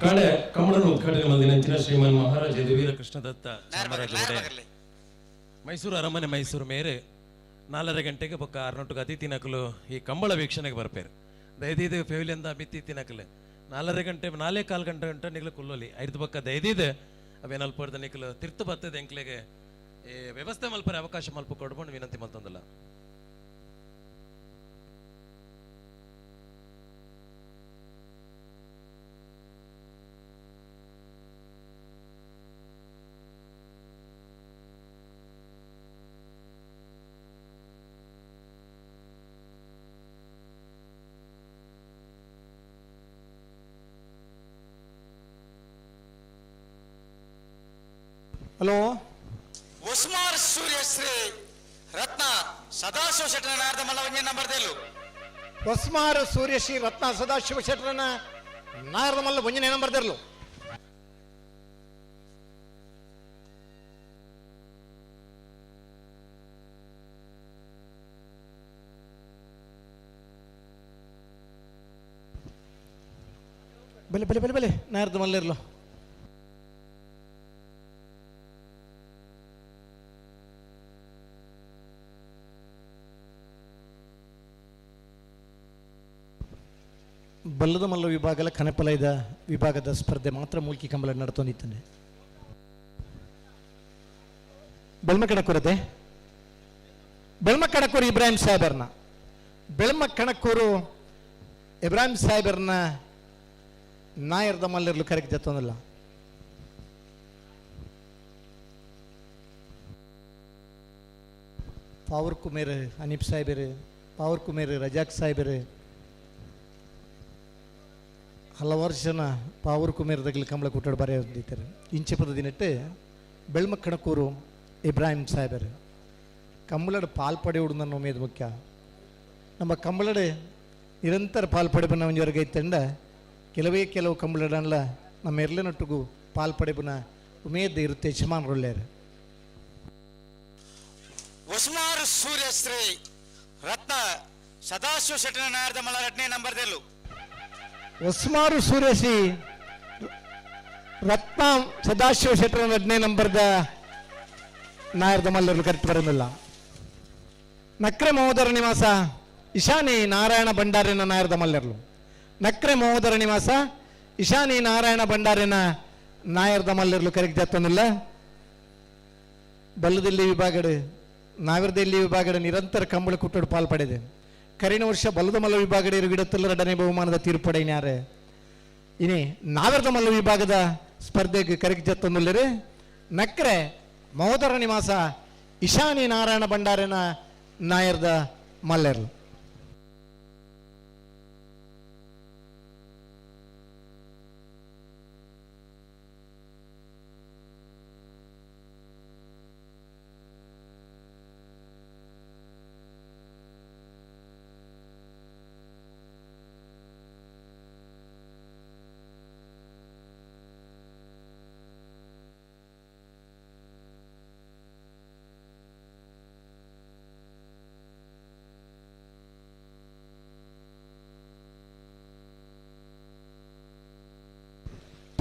ಕಾಳೆ ಕಮಲನ ಉದ್ಘಾಟನೆ ಮಂದಿನಂಚಿನ ಶ್ರೀಮನ್ ಮಹಾರಾಜ ಯದುವೀರ ಕೃಷ್ಣದತ್ತ ಚಾಮರಾಜ ಒಡೆಯರ್ ಮೈಸೂರು ಅರಮನೆ ಮೈಸೂರು ಮೇರೆ 4:30 ಗಂಟೆಗೆ ಬೊಕ್ಕ ಆರ್ನೊಟ್ಟಿಗೆ ಅತಿಥಿ ನಕಲು ಈ ಕಂಬಳ ವೀಕ್ಷಣೆಗೆ ಬರ್ಪೇರು. ದಯದೀದು ಫೆವಿಲಿಂದ ಮಿತ್ತಿ ತಿನಕಲು 4:30 ಗಂಟೆ 4.15 ಗಂಟೆ ಗಂಟೆ ನಿಗಲು ಕುಲ್ಲೊಲಿ ಐದು ಬೊಕ್ಕ ದಯದೀದು ಅವೇನಲ್ಪರ್ದ ನಿಕಲು ತಿರ್ತು ಬರ್ತದೆ ಎಂಕ್ಲೆಗೆ ಈ ವ್ಯವಸ್ಥೆ ಮಲ್ಪರೆ ಅವಕಾಶ ಮಲ್ಪ ಕೊಡ್ಕೊಂಡು ವಿನಂತಿ ಮಲ್ತಂದಲ್ಲ. ಹಲೋ ಉಸ್ಮಾರ್ ಸೂರ್ಯಶ್ರೀ ರತ್ನ ಸದಾಶಿವ ಶೆಟ್ಟರ ನಾರದ ಮಲ್ಲವಂಜ ನಂಬರ್ ದೇಲು. ಹೊಸ್ಮಾರ್ ಸೂರ್ಯಶ್ರೀ ರತ್ನ ಸದಾಶಿವ ಶೆಟ್ಟರನ ನಾರದ ಮಲ್ಲ ಒಂಜನೇ ನಂಬರ್ ದೇರ್ಲು. ಬಲೆ ಬಲೆ ಬಲೆ ಬಲೆ ನಾರದ ಮಲ್ಲಿರ್ಲು. ಬಲ್ಲದ ಮಲ್ಲ ವಿಭಾಗದ ಕನಪಲಯದ ವಿಭಾಗದ ಸ್ಪರ್ಧೆ ಮಾತ್ರ ಮೂಲ್ಕಿ ಕಂಬಳ ನಡ್ತೊಂದಿದ್ದಾನೆ. ಬೆಳ್ಮಕಣಕೂರದೆ ಬೆಳ್ಮಕಣಕೂರು ಇಬ್ರಾಹಿಂ ಸಾಹೇಬರ್ನ ಬೆಳ್ಮಕಣಕೂರು ಇಬ್ರಾಹಿಂ ಸಾಹೇಬರ್ನ ನಾಯರ್ದ ಮಲ್ಲಿರ್ಲು ಕರೆಗೆ ಜತ್ತೊಂದಿಲ್ಲ. ಪಾವರ್ ಕುಮೇರ್ ಹನೀಫ್ ಸಾಹೇಬರು, ಪಾವರ್ ಕುಮೇರ್ ರಜಾಕ್ ಸಾಹೇಬರು, ಹಲವಾರು ಜನ ಪಾವೂರು ಕುಮೇರದಾಗಲಿ ಕಂಬಳ ಕೂಟಾಡು ಬಾರಿ ಹೊಂದಿದ್ದಾರೆ. ಇಂಚಪದ ದಿನಟ್ಟೆ ಬೆಳ್ಮಕ್ಕಣಕೂರು ಇಬ್ರಾಹಿಂ ಸಾಹೇಬರು ಕಂಬಳಡು ಪಾಲ್ಪಡೆಯುಡು ನನ್ನ ಉಮೇದು ಮುಖ್ಯ. ನಮ್ಮ ಕಂಬಳಡು ನಿರಂತರ ಪಾಲ್ಪಡೆಬನ ಒಂಜವರೆಗೆ ಇತ್ತಂಡ ಕೆಲವೇ ಕೆಲವು ಕಂಬಳಡನ್ಲ ನಮ್ಮ ಎರಲಿನೊಟ್ಟಿಗೂ ಪಾಲ್ಪಡೆಬನ ಉಮೇದ್ ಇರುತ್ತೆ ಯಜಮಾನರುಳ್ಳೇರು. ಉಸ್ಮಾರ್ ಸೂರ್ಯಶ್ರೀ ರತ್ನ ಸದಾಶಿವ ಶೆಟ್ಟನ ನಾಯರ್ದ ಮಲ್ಲ ರಡ್ನೇ ನಂಬರ್ ದೆಲ್ಲು. ಹೊಸ್ಮಾರು ಸೂರ್ಯಶ್ರೀ ರತ್ನ ಸದಾಶಿವ ಶೆಟ್ಟರ ರಡ್ನೇ ನಂಬರ್ದ ನಾಯರ್ದ ಮಲ್ಲರು ಕರೆಕ್ಟ್ ಬರೋದಿಲ್ಲ. ನಕ್ರೆ ಮಹೋದರ ನಿವಾಸ ಇಶಾನಿ ನಾರಾಯಣ ಭಂಡಾರಿನ ನಾಯರ್ದ ಮಲ್ಲರ್ಲು. ನಕ್ರೆ ಮಹೋದರ ನಿವಾಸ ಇಶಾನಿ ನಾರಾಯಣ ಭಂಡಾರಿನ ನಾಯರ್ದ ಮಲ್ಲರ್ಲು ಕರೆಕ್ಟ್ ಜತ್ತೊಂದಿಲ್ಲ. ಬಲ್ಲದಿಲ್ಲಿ ವಿಭಾಗಡು ನಾವಿರದಲ್ಲಿ ವಿಭಾಗದ ನಿರಂತರ ಕಂಬಳ ಕುಟ್ಟಡು ಪಾಲ್ಪಡೆದೆ. ಕರಿನ ವರ್ಷ ಬಲ್ಲದ ಮಲ್ಲ ವಿಭಾಗದ ಇರುಗಿಡತ್ತಲ್ಲ ಎರಡನೇ ಬಹುಮಾನದ ತೀರ್ಪಡೆಯಾರೆ. ಇನಿ ನಾವಿರದ ಮಲ್ಲ ವಿಭಾಗದ ಸ್ಪರ್ಧೆಗೆ ಕರೆಕ್ಟ್ ಜತ್ತೊಂದಿಲ್ಲರೆ. ನಕ್ರೆ ಮಹೋದರ ನಿವಾಸ ಇಶಾನಿ ನಾರಾಯಣ ಭಂಡಾರಿನ ನಾಯರ್ದ ಮಲ್ಲೆರ್ಲು.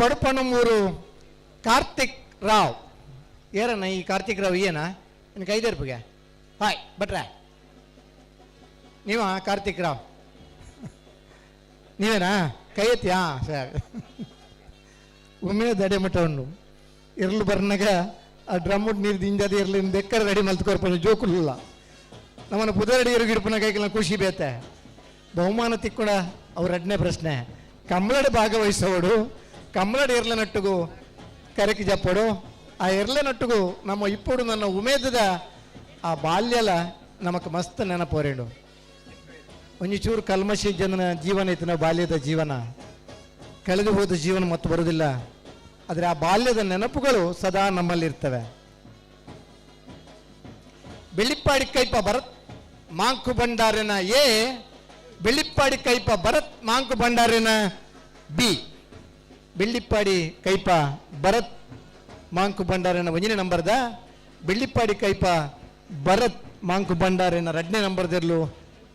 ಪಡುಪಣಮೂರು ಕಾರ್ತಿಕ್ ರಾವ್. ಏರಣ್ಣ ಈ ಕಾರ್ತಿಕ್ ರಾವ್ ಏನ ನಿನಗೆ ಐದು ರೂಪಾಯಿಗೆ ಹಾಯ್ ಬಟ್ರ ನೀವಾ ಕಾರ್ತಿಕ್ ರಾವ್ ನೀವೇನಾ ಕೈ ಎತ್ತಿಯಾ ಸರಿ. ಒಮ್ಮೆ ದಡೆ ಮಟ್ಟ ಉಂಡು ಇರ್ಲು ಬರ್ನಾಗ ಆ ಡ್ರಮ್ ನೀರು ದಿಂಜಾದ ಇರ್ಲಿ ಬೆಕ್ಕರ ರೆಡಿ ಮಲ್ತ್ಕೊರ್ಪ ಜೋಕುಲ್ಲ ನಮ್ಮನ್ನು ಪುದರಡಿ ಇರುಗಿಡ್ಪನ ಕೈಗೆಲ್ಲ ಖುಷಿ ಬೇತೆ. ಬಹುಮಾನ ತಿಕ್ಕೊಡ ಅವ್ರ ಎರಡನೇ ಪ್ರಶ್ನೆ ಕಂಬಳಡೆ ಭಾಗವಹಿಸೋಡು ಕಮ್ಮಳಡಿ ಎರ್ಲೆ ನಟ್ಟುಗು ಕರಕಿ ಜಪ್ಪಡು ಆ ಎರ್ಲೆ ನಟ್ಟುಗು ನಮ್ಮ ಇಪ್ಪಡು ನನ್ನ ಉಮೇದದ ಆ ಬಾಲ್ಯಲ ನಮಕ್ ಮಸ್ತ್ ನೆನಪೋರೇಡು. ಒಂಜಿ ಚೂರು ಕಲ್ಮಶಿ ಜನನ ಜೀವನ ಐತೆ, ನಾವು ಬಾಲ್ಯದ ಜೀವನ ಕಳೆದು ಹೋದ ಜೀವನ ಮತ್ತೆ ಬರುವುದಿಲ್ಲ. ಆದರೆ ಆ ಬಾಲ್ಯದ ನೆನಪುಗಳು ಸದಾ ನಮ್ಮಲ್ಲಿರ್ತವೆ. ಬೆಳ್ಳಿಪ್ಪಾಡಿ ಕೈಪ ಭರತ್ ಮಾಂಕು ಭಂಡಾರಿನ ಎ, Bellippady Kaipa Bharat Monk ಭಂಡಾರಿನ B. Bellippady Kaipa Bharat Monk ಭಂಡಾರಿನ ಒಂದನೇ ನಂಬರ್ದ, ಬೆಳ್ಳಿಪ್ಪಾಡಿ ಕೈಪ ಭರತ್ ಮಾಂಕು ಭಂಡಾರಿನ ಎರಡನೇ ನಂಬರ್ದಿರ್ಲು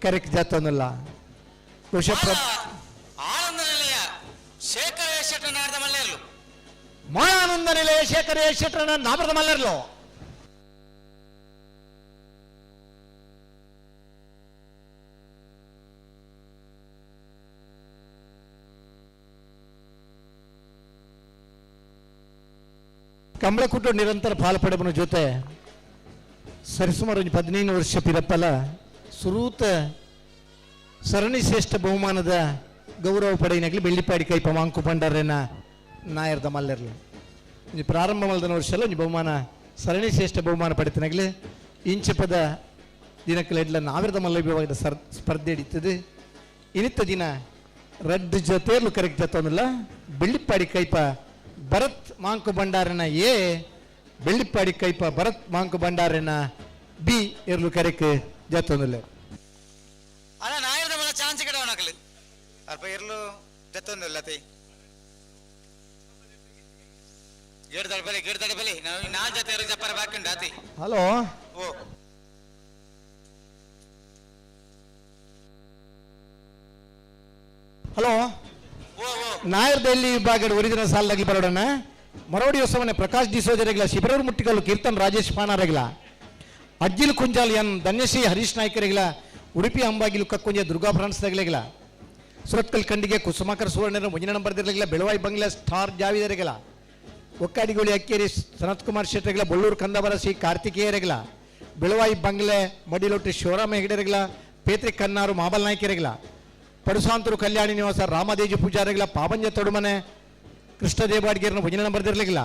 ಕರೆಕ್ಟ್ ಜಾತನಲ್ಲ. ಮಾಯಾನಂದ ನಿಲಯ ಶೇಖರ ಶೆಟ್ಟರನ ನಾಮರದ ಮಲ್ಲರ್ಲು. ಕಂಬಳಕುಟ್ಟು ನಿರಂತರ ಪಾಲ್ಪಡೆಬನ ಜೊತೆ ಸರಿಸುಮಾರು ಒಂದು 15 ವರ್ಷ ಪಿರಪ್ಪಲ ಸುರೂತ ಸರಣಿ ಶ್ರೇಷ್ಠ ಬಹುಮಾನದ ಗೌರವ ಪಡೆಯಿನಾಗಲಿ ಬೆಳ್ಳಿಪಾಡಿ ಕೈಪ ಮಾಂಕು ಭಂಡಾರನ ನಾಯರ್ದ ಮಲ್ಲೆರ್ಲು. ಪ್ರಾರಂಭ ಮಲ್ದನ ವರ್ಷಲ್ಲ ಒಂದು ಬಹುಮಾನ ಸರಣಿ ಶ್ರೇಷ್ಠ ಬಹುಮಾನ ಪಡೆತನಾಗಲಿ ಇಂಚಪದ ದಿನಕ್ಕಲೆಡ್ಲ ನಾವಿರದ ಮಲ್ಲ ವಿಭಾಗದ ಸ್ಪರ್ಧೆ ಹಿಡಿತದೆ. ಇನ್ನಿತ್ತ ದಿನ ರಡ್ಡು ಜೊತೆಯಲ್ಲೂ ಕರೆಕ್ಟ್ ಜೊತೆ ಬೆಳ್ಳಿಪಾಡಿ ಕೈಪ ಭರತ್ ಮಾಂಕು ಭಂಡಾರನ ಎ, ಬೆಳ್ಳಿಪ್ಪಾಡಿ ಕೈಪ ಭರತ್ ಮಾಂಕು ಭಂಡಾರನ ಬಿ ಎರ್ಲು ಕರೆಕ್ ಜತ್ತೊಂದಿಲ್ಲ. ಅಲ್ಲ ನಾಯರ್ದ ಮಲ್ಲ ಚಾನ್ಸ್ ಗಿಡವನಾಗಲಿ ಅಲ್ಪ ಎರ್ಲು ಜತ್ತೊಂದಿಲ್ಲ ತೈ ಗೇಡ್ ಬಲಿ ಗೇಡ್ ಬಲಿ ನಾವು ನಾಲ್ ಜೊತೆ ಎರು ಜಪ್ಪರ ಬಾಕಂಡ ಆತಿ. ಹಲೋ ಓ ಹಲೋ ನಾಯರ್ದಲ್ಲಿ ವಿಭಾಗದ ಒರಿಜಿನಲ್ ಸಾಲದಾಗಲಿ ಬರೋಡಣ ಮರೋಡಿ ಹೊಸಮನೆ ಪ್ರಕಾಶ್ ಡಿಸೋಜರೆಗಿಲ್ಲ, ಶಿಬರೂರು ಮುಟ್ಟಿಗಲ್ಲು ಕೀರ್ತನ್ ರಾಜೇಶ್ ಪಾನಾರೆಗಿಲ್ಲ, ಅಜ್ಜಿಲ್ ಕುಂಜಾಲ್ ಎನ್ ಧನ್ಯಶ್ರೀ ಹರೀಶ್ ನಾಯ್ಕರಿಗಿಲ್ಲ, ಉಡುಪಿ ಅಂಬಾಗಿಲು ಕಕ್ಕುಂಜೆ ದುರ್ಗಾ ಫ್ರಾನ್ಸ್ ತಗಲಿಗಿಲ್ಲ, ಸುರತ್ಕಲ್ ಖಂಡಿಗೆ ಕುಸುಮಾಕರ್ ಸುವರ್ಣರ ಮುಂದಿನ ನಂಬರ್ ದಿರಲಿಲ್ಲ, ಬೆಳವಾಯಿ ಬಂಗ್ಲೆ ಸ್ಟಾರ್ ಜಾವಿದರಿಗಿಲ್ಲ, ಒಕ್ಕಾಡಿಗೋಳಿ ಅಕ್ಕೇರಿ ಸನತ್ ಕುಮಾರ್ ಶೆಟ್ಟರಿಗಿಲ್ಲ, ಬೊಳ್ಳೂರು ಕಂದಬರ ಸಿ ಕಾರ್ತಿಕೇಯರಿಗಿಲ್ಲ, ಬೆಳವಾಯಿ ಬಂಗ್ಲೆ ಮಡಿಲೊಟ್ಟಿ ಶಿವರಾಮ ಹೆಗಡೆರಿಗಿಲ್ಲ, ಪೇತ್ರಿ ಕನ್ನಾರು ಮಾಬಲ್ ನಾಯ್ಕರಿಗಿಲ್ಲ, ಪಡುಸಾಂತರು ಕಲ್ಯಾಣಿ ನಿವಾಸ ರಾಮದೇಜಿ ಪೂಜಾರಿಗಿಲ್ಲ, ಪಾವಂಜ ತೊಡುಮನೆ ಕೃಷ್ಣದೇವಾಡ್ಗೇರನ ಭಜನೆ ನಂಬರ್ ದಿರಲಿಲ್ಲ,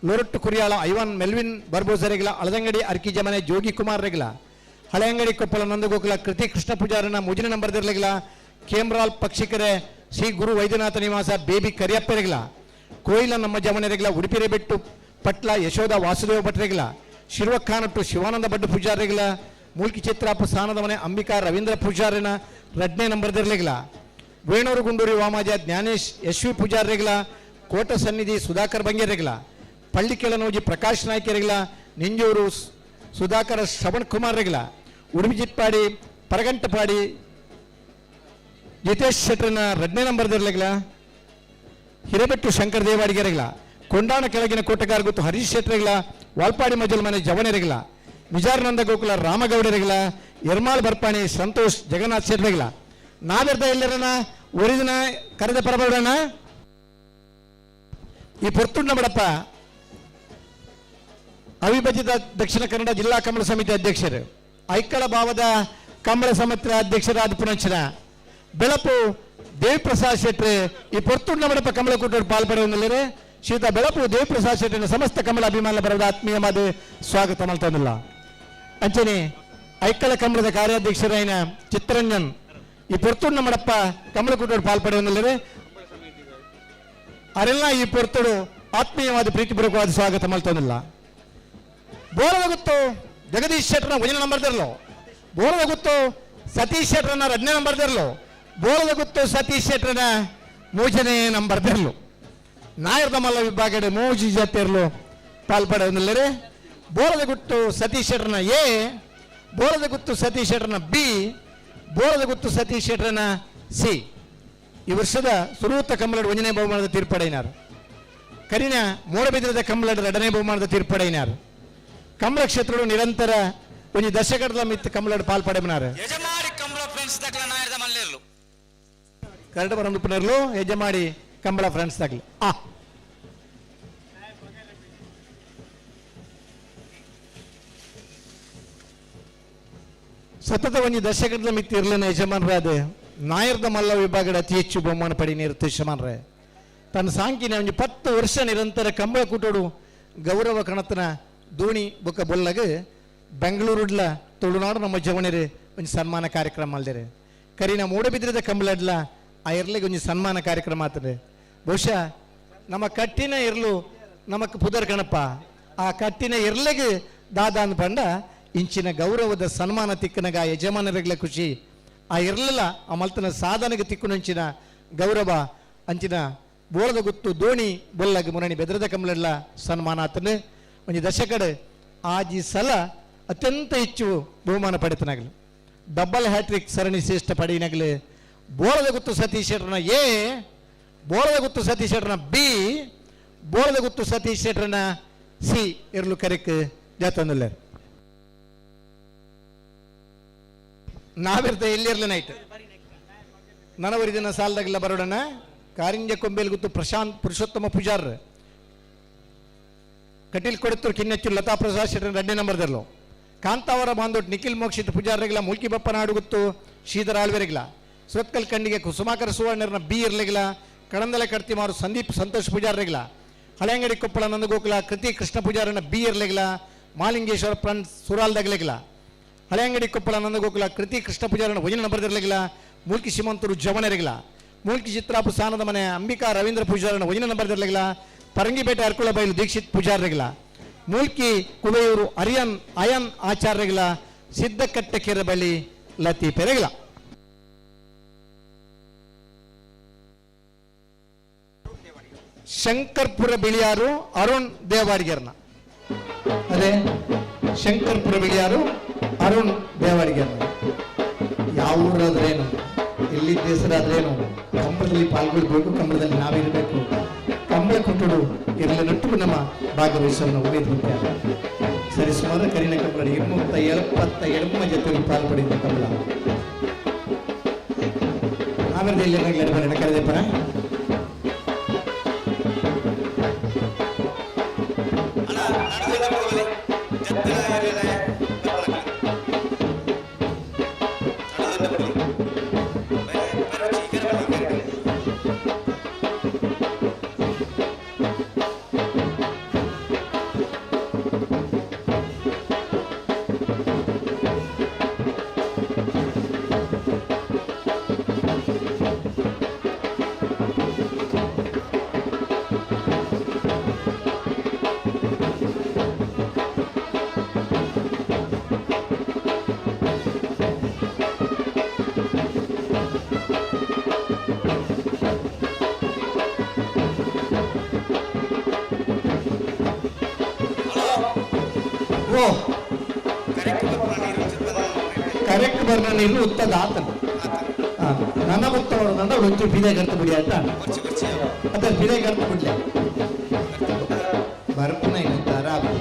ಲೋರಟ್ಟು ಕುರಿಯಾಳ ಐವಾನ್ ಮೆಲ್ವಿನ್ ಬರ್ಬೋಸರಿಗಿಲ್ಲ, ಅಳದಂಗಡಿ ಅರ್ಕಿಜಮನೆ ಜೋಗಿ ಕುಮಾರ್ ರೆಗಿಲ್ಲ, ಹಳೆಯಂಗಡಿ ಕೊಪ್ಪಳ ನಂದಗೋಕುಲ ಕೃತಿ ಕೃಷ್ಣ ಪೂಜಾರನ ಮುಜಿನ ನಂಬರ್ ದಿರಲಿಲ್ಲ, ಕೇಮ್ರಾಲ್ ಪಕ್ಷಿಕರೆ ಶ್ರೀ ಗುರು ವೈದ್ಯನಾಥ ನಿವಾಸ ಬೇಬಿ ಕರಿಯಪ್ಪರಿಗಿಲ್ಲ, ಕೋಯಿಲ ನಮ್ಮ ಜಮನೆರೆಗಿಲ್ಲ, ಉಡುಪಿರೆ ಬೆಟ್ಟು ಪಟ್ಲ ಯಶೋಧ ವಾಸುದೇವ ಭಟ್ರೆಗಿಲ್ಲ, ಶಿರ್ವಖಾನಟ್ಟು ಶಿವಾನಂದ ಭಟ್ ಪೂಜಾರಿಗಿಲ್ಲ, ಮೂಲ್ಕಿ ಚಿತ್ರಾಪ ಸ್ಥಾನದ ಮನೆ ಅಂಬಿಕಾ ರವೀಂದ್ರ ಪೂಜಾರಿನ ರಡ್ನೇ ನಂಬರ್ ದಿರಲಿಲ್ಲ, ವೇಣೂರು ಗುಂಡೂರಿ ವಾಮಾಜ ಜ್ಞಾನೇಶ್ ಯಶ್ವಿ ಪೂಜಾರಿಗಿಲ್ಲ, ಕೋಟ ಸನ್ನಿಧಿ ಸುಧಾಕರ್ ಬಂಗೇರಿಗಿಲ್ಲ, ಪಳ್ಳಿಕೆಳನೋಜಿ ಪ್ರಕಾಶ್ ನಾಯ್ಕರಿಗಿಲ್ಲ, ನಿಂಜೂರು ಸುಧಾಕರ ಶ್ರವಣ್ ಕುಮಾರ್ ರೆಗಿಲ್ಲ, ಉಡುಪಿ ಚಿಟ್ಪಾಡಿ ಪರಗಂಟಪಾಡಿ ಜಿತೇಶ್ ಶೆಟ್ಟರ್ನ ಎರಡನೇ ನಂಬರ್ ಇರಲಿಲ್ಲ ಹಿರೇಬೆಟ್ಟು ಶಂಕರ್ ದೇವಾಡಿಗೆರೆಗಳ ಕೊಂಡಾಣ ಕೆಳಗಿನ ಕೋಟಗಾರ್ ಗೊತ್ತು ಹರೀಶ್ ಶೆಟ್ಟರಿಗಳ ವಾಲ್ಪಾಡಿ ಮಜಲ್ ಮನೆ ಜವನೆರೆಗಳ ವಿಜಾರನಂದ ಗೋಕುಲ ರಾಮಗೌಡರಿಗಳ ಎರ್ಮಾಳ್ ಬರ್ಪಾಣಿ ಸಂತೋಷ್ ಜಗನ್ನಾಥ್ ಶೆಟ್ಟರಿಗಳ ನಾವೆರ್ದ ಎಲ್ಲರನ ಒರಿದಿನ ಕರೆದ ಪರಬರೋಣ ಈ ಪೊರ್ತುಂಡ ಬಡಪ್ಪ ಅವಿಭಜಿತ ದಕ್ಷಿಣ ಕನ್ನಡ ಜಿಲ್ಲಾ ಕಮಲ ಸಮಿತಿ ಅಧ್ಯಕ್ಷರು ಐಕ್ಕಳ ಭಾವದ ಕಮಲ ಸಮಿತಿ ಅಧ್ಯಕ್ಷರಾದ ಪುನಂಚನ ಬೆಳಪು ದೇವಿಪ್ರಸಾದ್ ಶೆಟ್ಟಿ ಈ ಪೊರ್ತುಂಡ ಬಡಪ್ಪ ಕಮಲ ಕೂಟೋಡು ಪಾಲ್ಪಡೆಯುವುದಿಲ್ಲರೆ ಶ್ರೀತ ಬೆಳಪು ದೇವಿಪ್ರಸಾದ್ ಶೆಟ್ಟಿನ ಸಮಸ್ತ ಕಮಲ ಅಭಿಮಾನ ಬರದ ಆತ್ಮೀಯವಾದ ಸ್ವಾಗತ ಮಲ್ತೊಂದಿಲ್ಲ. ಅಂಚನೆ ಐಕ್ಕಳ ಕಮಲದ ಕಾರ್ಯಾಧ್ಯಕ್ಷರಾಯಿನ ಚಿತ್ತರಂಜನ್ ಈ ಪೊರ್ತುಂಡ ಮಡಪ್ಪ ಕಮಲ ಕೂಟೋಡು ಪಾಲ್ಪಡೆಯುವುದಿಲ್ಲರೆ ಅರೆಲ್ಲ ಈ ಪೊರ್ತುಡು ಆತ್ಮೀಯವಾದ ಪ್ರೀತಿಪೂರ್ವಕವಾದ ಸ್ವಾಗತ ಮಲ್ತೊಂದಿಲ್ಲ. ಬೋರದ ಗೊತ್ತು ಜಗದೀಶ್ ಶೆಟ್ಟರ್ನ ಒಂದನೇ ನಂಬರ್ ದಿರ್ಲು, ಬೋರದ ಗೊತ್ತು ಸತೀಶ್ ಶೆಟ್ಟರ್ನ ಎರಡನೇ ನಂಬರ್ ದಿರ್ಲು, ಬೋರದ ಗೊತ್ತು ಸತೀಶ್ ಶೆಟ್ಟರ್ನ ಮೂರನೇ ನಂಬರ್ ದಿರ್ಲು. ನಾಯರ್ದ ಮಲ್ಲ ವಿಭಾಗಡೆ ಮೂಜಿ ಜಾತಿಯರ್ಲು ಪಾಲ್ಪಡೆಯೊಂದಿಲ್ಲರೆ ಬೋರದ ಗುಟ್ಟು ಸತೀಶ್ ಶೆಟ್ಟರ್ನ ಎ, ಬೋರದ ಗುತ್ತು ಸತೀಶ್ ಶೆಟ್ಟರ್ನ ಬಿ, ಬೋರದ ಗುತ್ತು ಸತೀಶ್ ಶೆಟ್ಟರ್ನ ಸಿ. ಈ ವರ್ಷದ ಸುರೂತ ಕಮಲಡ್ ಒಂದನೇ ಬಹುಮಾನದ ತೀರ್ಪಡೆಯಿನಾರು. ಕರಿನ ಮೂಡಬಿದ್ರದ ಕಮಲಡ್ ಎರಡನೇ ಬಹುಮಾನದ ತೀರ್ಪಡೆಯಿನಾರು. ಕಮಲ ಕ್ಷೇತ್ರಡು ನಿರಂತರ ಒಂಜಿ ದಶಕದ ಮಿತ್ ಕಮಲಡ್ ಪಾಲ್ಪಡೆಮನಾರು. ಕರಡ ಬರಂದುಪ್ಪನರ್ಲು ಯಜಮಾಡಿ ಕಂಬಳ ಫ್ರೆಂಡ್ಸ್ ತಗಲಿ. ಆ ಸತತ ಒಂಜಿ ದಶಕದ ಮಿತ್ ಇರ್ಲಿನ ಯಜಮಾನರಾದ ನಾಯರ್ದ ಮಲ್ಲ ವಿಭಾಗದ ಅತಿ ಹೆಚ್ಚು ಬಹುಮಾನ ಪಡಿನೀರು ಯಜಮಾನ್ರೆ. ತನ್ನ ಸಾಂಕಿನ ಒಂಜಿ 10 ವರ್ಷ ನಿರಂತರ ಕಂಬಳ ಕೂಟೋಡು ಗೌರವ ಕಣತನ ದೋಣಿ ಬೊಕ್ಕ ಬೊಲ್ಲಗ ಬೆಂಗಳೂರುಡ್ಲ ತುಳುನಾಡು ನಮ್ಮ ಜವಣರು ಒಂಜಿ ಸನ್ಮಾನ ಕಾರ್ಯಕ್ರಮ ಅಲ್ದಿರೆ. ಕರಿನ ಮೂಡಬಿದ್ರದ ಕಂಬಳಡ್ಲ ಆ ಇರ್ಲಿಗೆ ಒಂಜಿ ಸನ್ಮಾನ ಕಾರ್ಯಕ್ರಮ ಆತದೆ. ಬಹುಶಃ ನಮ್ಮ ಕಟ್ಟಿನ ಇರ್ಲು ನಮಕ್ ಪುದರ್ ಕಣಪ್ಪ, ಆ ಕಟ್ಟಿನ ಇರ್ಲಿಗೆ ದಾದ ಅಂದ್ ಪಂಡ ಇಂಚಿನ ಗೌರವದ ಸನ್ಮಾನ ತಿಕ್ಕನಗ ಯಜಮಾನರಿಗಳ ಖುಷಿ. ಆ ಇರ್ಲಿಲ್ಲ ಆ ಮಲ್ತನ ಸಾಧನೆಗೆ ತಿಕ್ಕುನಂಚಿನ ಗೌರವ ಅಂಚಿನ ಬೋಳದ ಗುತ್ತು ದೋಣಿ ಬೊಲ್ಲಗ ಮುರಣಿ ಬೆದ್ರದ ಕಂಬಳಡ್ಲ ಸನ್ಮಾನ ಆತನೆ. ಒಂಜಿ ದಶಕಡೆ ಆಜಿ ಸಲ ಅತ್ಯಂತ ಹೆಚ್ಚು ಬಹುಮಾನ ಪಡೆತನಾಗಲಿ ಡಬಲ್ ಹ್ಯಾಟ್ರಿಕ್ ಸರಣಿ ಶ್ರೇಷ್ಠ ಪಡೆಯಿನಾಗಲಿ ಬೋಳದ ಗುತ್ತು ಸತೀಶ್ ಶೆಟ್ಟರ್ನ ಎ, ಬೋಳದ ಗುತ್ತು ಸತೀಶ್ ಶೆಟ್ಟರ್ನ ಬಿ, ಬೋಳದ ಗುತ್ತು ಸತೀಶ್ ಶೆಟ್ಟರ್ನ ಸಿ ಇರ್ಲು ಕರೆಕ್ ಜಾತಂದುಲ್ಲ. ನಾವಿರ್ತ ಎಲ್ಲಿರ್ಲಿ ನೈಟ್ ನನವರಿ ದಿನ ಸಾಲದಾಗೆಲ್ಲ ಬರೋಡಣ. ಕಾರಿಂಜ ಕೊಂಬೇಲ್ ಗುತ್ತು ಪ್ರಶಾಂತ್ ಪುರುಷೋತ್ತಮ ಪೂಜಾರ್ ಕಟೀಲ್ ಕೊಡತ್ತೂರು ಕಿನ್ನಚ್ಚು ಲತಾ ಪ್ರಸಾದ್ ಶೆಟ್ಟರ್ ಎರಡನೇ ನಂಬರ್ದಲ್ಲೋ. ಕಾಂತಾವರ ಬಾಂದೋಟ್ ನಿಖಿಲ್ ಮೋಕ್ಷಿತ್ ಪೂಜಾರ್ರಿಗಳ ಮುಲ್ಕಿ ಬಪ್ಪನಾಡು ಗುತ್ತು ಶ್ರೀಧರ ಆಳ್ವೆರಿಗಳ ಸುರತ್ಕಲ್ ಕಂಡಿಗೆ ಕುಸುಮಾಕರ ಸುವರ್ಣರ್ನ ಬಿ ಇರ್ಲಿಗಳ ಕಡಂದಲೆ ಕಡ್ತಿಮಾರು ಸಂದೀಪ್ ಸಂತೋಷ್ ಪೂಜಾರ್ರಿಗಳ ಹಳೆಂಗಡಿ ಕೊಪ್ಪಳ ನಂದಗೋಕುಲ ಕೃತಿ ಕೃಷ್ಣ ಪೂಜಾರನ ಬಿ ಇರ್ಲಿಗಳ ಮಾಲಿಂಗೇಶ್ವರ ಪ್ರನ್ ಸುರಾಲ್ದಗ್ಲಿಗಳ ಹಳೆಂಗಡಿ ಕೊಪ್ಪಳ ನಂದಗೋಕುಲ ಕೃತಿ ಕೃಷ್ಣ ಪೂಜಾರನ ಒಂದನೇ ನಂಬರ್ದಿರ್ಲಿಗಳ ಮೂಲ್ಕಿ ಶಿಮಂತರು ಜವನರಿಗಳ ಮೂಲ್ಕಿ ಚಿತ್ರಾಪು ಸಾನದ ಮನೆ ಅಂಬಿಕಾ ರವೀಂದ್ರ ಪೂಜಾರನ ಒಂದನೇ ನಂಬರ್ದಿರ್ಲಿಗಳ ಪರಂಗಿಪೇಟೆ ಅರ್ಕುಳ ಬೈಲು ದೀಕ್ಷಿತ್ ಪೂಜಾರ್ರಿಗಳ ಮೂಲ್ಕಿ ಕುವೆಯೂರು ಅರಿಯನ್ ಅಯನ್ ಆಚಾರ್ಯಗಳ ಸಿದ್ದಕಟ್ಟೆಕೆರೆ ಬಳಿ ಲತಿ ಪೆರೆಗಳ. ಶಂಕರ್ಪುರ ಬಿಳಿಯಾರು ಅರುಣ್ ದೇವಾಡಿಗರ್ನ, ಅದೇ ಶಂಕರ್ಪುರ ಬಿಳಿಯಾರು ಅರುಣ್ ದೇವಾಡಿಗರ್ನ. ಯಾವ ಊರಾದ್ರೇನು ಎಲ್ಲಿ ದೇಶರಾದ್ರೇನು ಕಂಬಳದಲ್ಲಿ ಪಾಲ್ಗೊಳ್ಬೇಕು, ಕಂಬಳದಲ್ಲಿ ನಾವಿರಬೇಕು. ಕಂಬಳ ಕೊಟ್ಟಡು ಇರಲಿ ನಟ್ಟು ನಮ್ಮ ಭಾಗವಹಿಸೋಣ ಉಮೇದು. ಸರಿ ಸುಮಾರು ಕರಿನ ಕಂಬಳ 277 ಜೊತೆಗೆ ಪಾಲ್ಪಡಿದ್ದ ಕಂಬಳ ಆಮೇಲೆ ಇಲ್ಲಿ ಕರೆದಪ್ಪನ. ಕರೆಕ್ಟ್ ಬರ್ನ ನೀರು ಉತ್ತದ ಆತನ. ನನ್ನ ಉತ್ತಮ ಒಂಚೂರು ಪಿದೆ ಕರ್ತು ಬಿಡಿ ಆಯ್ತಾ? ಅದ ಪಿದೆ ಕರ್ತು ಬಿಡ್ಲೆ ಬರ್ಪುನ ಇಲ್ಲ ರಾಬು.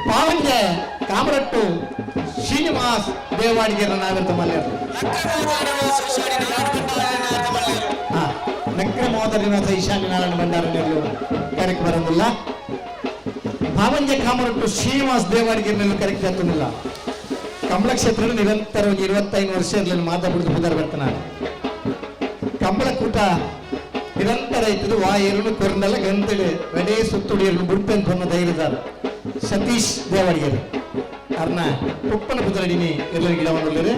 ಪಾವಂಜೆ ಕಾಮರಟ್ಟು ಶ್ರೀನಿವಾಸ್ ದೇವಾಡಿಗೆರ ನಾವಿರ್ತ ಮಲ್ಯರು. ನಕ್ರ ಮೋದರಿನಾಥ ಈಶಾನ್ಯ ನಾರಾಯಣ ಭಂಡಾರ ಕರೆಕ್ಟ್ ಬರೋದಿಲ್ಲ. ಪಾವಂಜೆ ಕಾಮರಟ್ಟು ಶ್ರೀನಿವಾಸ್ ದೇವಾಡಿಗೆರನಲ್ಲಿ ಕರೆಕ್ಟ್ ಆಗ್ತದಿಲ್ಲ. ಕಮಲ ಕ್ಷೇತ್ರ ನಿರಂತರವಾಗಿ 25 ವರ್ಷ ಇರಲಿಲ್ಲ ಮಾತಾ ಬಿಡಿದು ಪುದರ್ ಬರ್ತಾನ. ಕಮಲಕೂಟ ನಿರಂತರ ಇತ್ತದು ವಾ ಏರುನು ಕೊರಂದಲ್ಲ ಗಂತಳು ರೆಡೇ ಸುತ್ತುಡಿಯರು ಬುಡ್ಪೆನ್ ಪೊನ್ನ ಧೈರ್ಯದಾರ ಸತೀಶ್ ದೇವಾಡಿಗರು ಅರ್ನ ಪುಪ್ಪನ ಪುದರಡಿನಿ ಎಲ್ಲರ ಗಿಡ ಒಂದುಳ್ಳರು.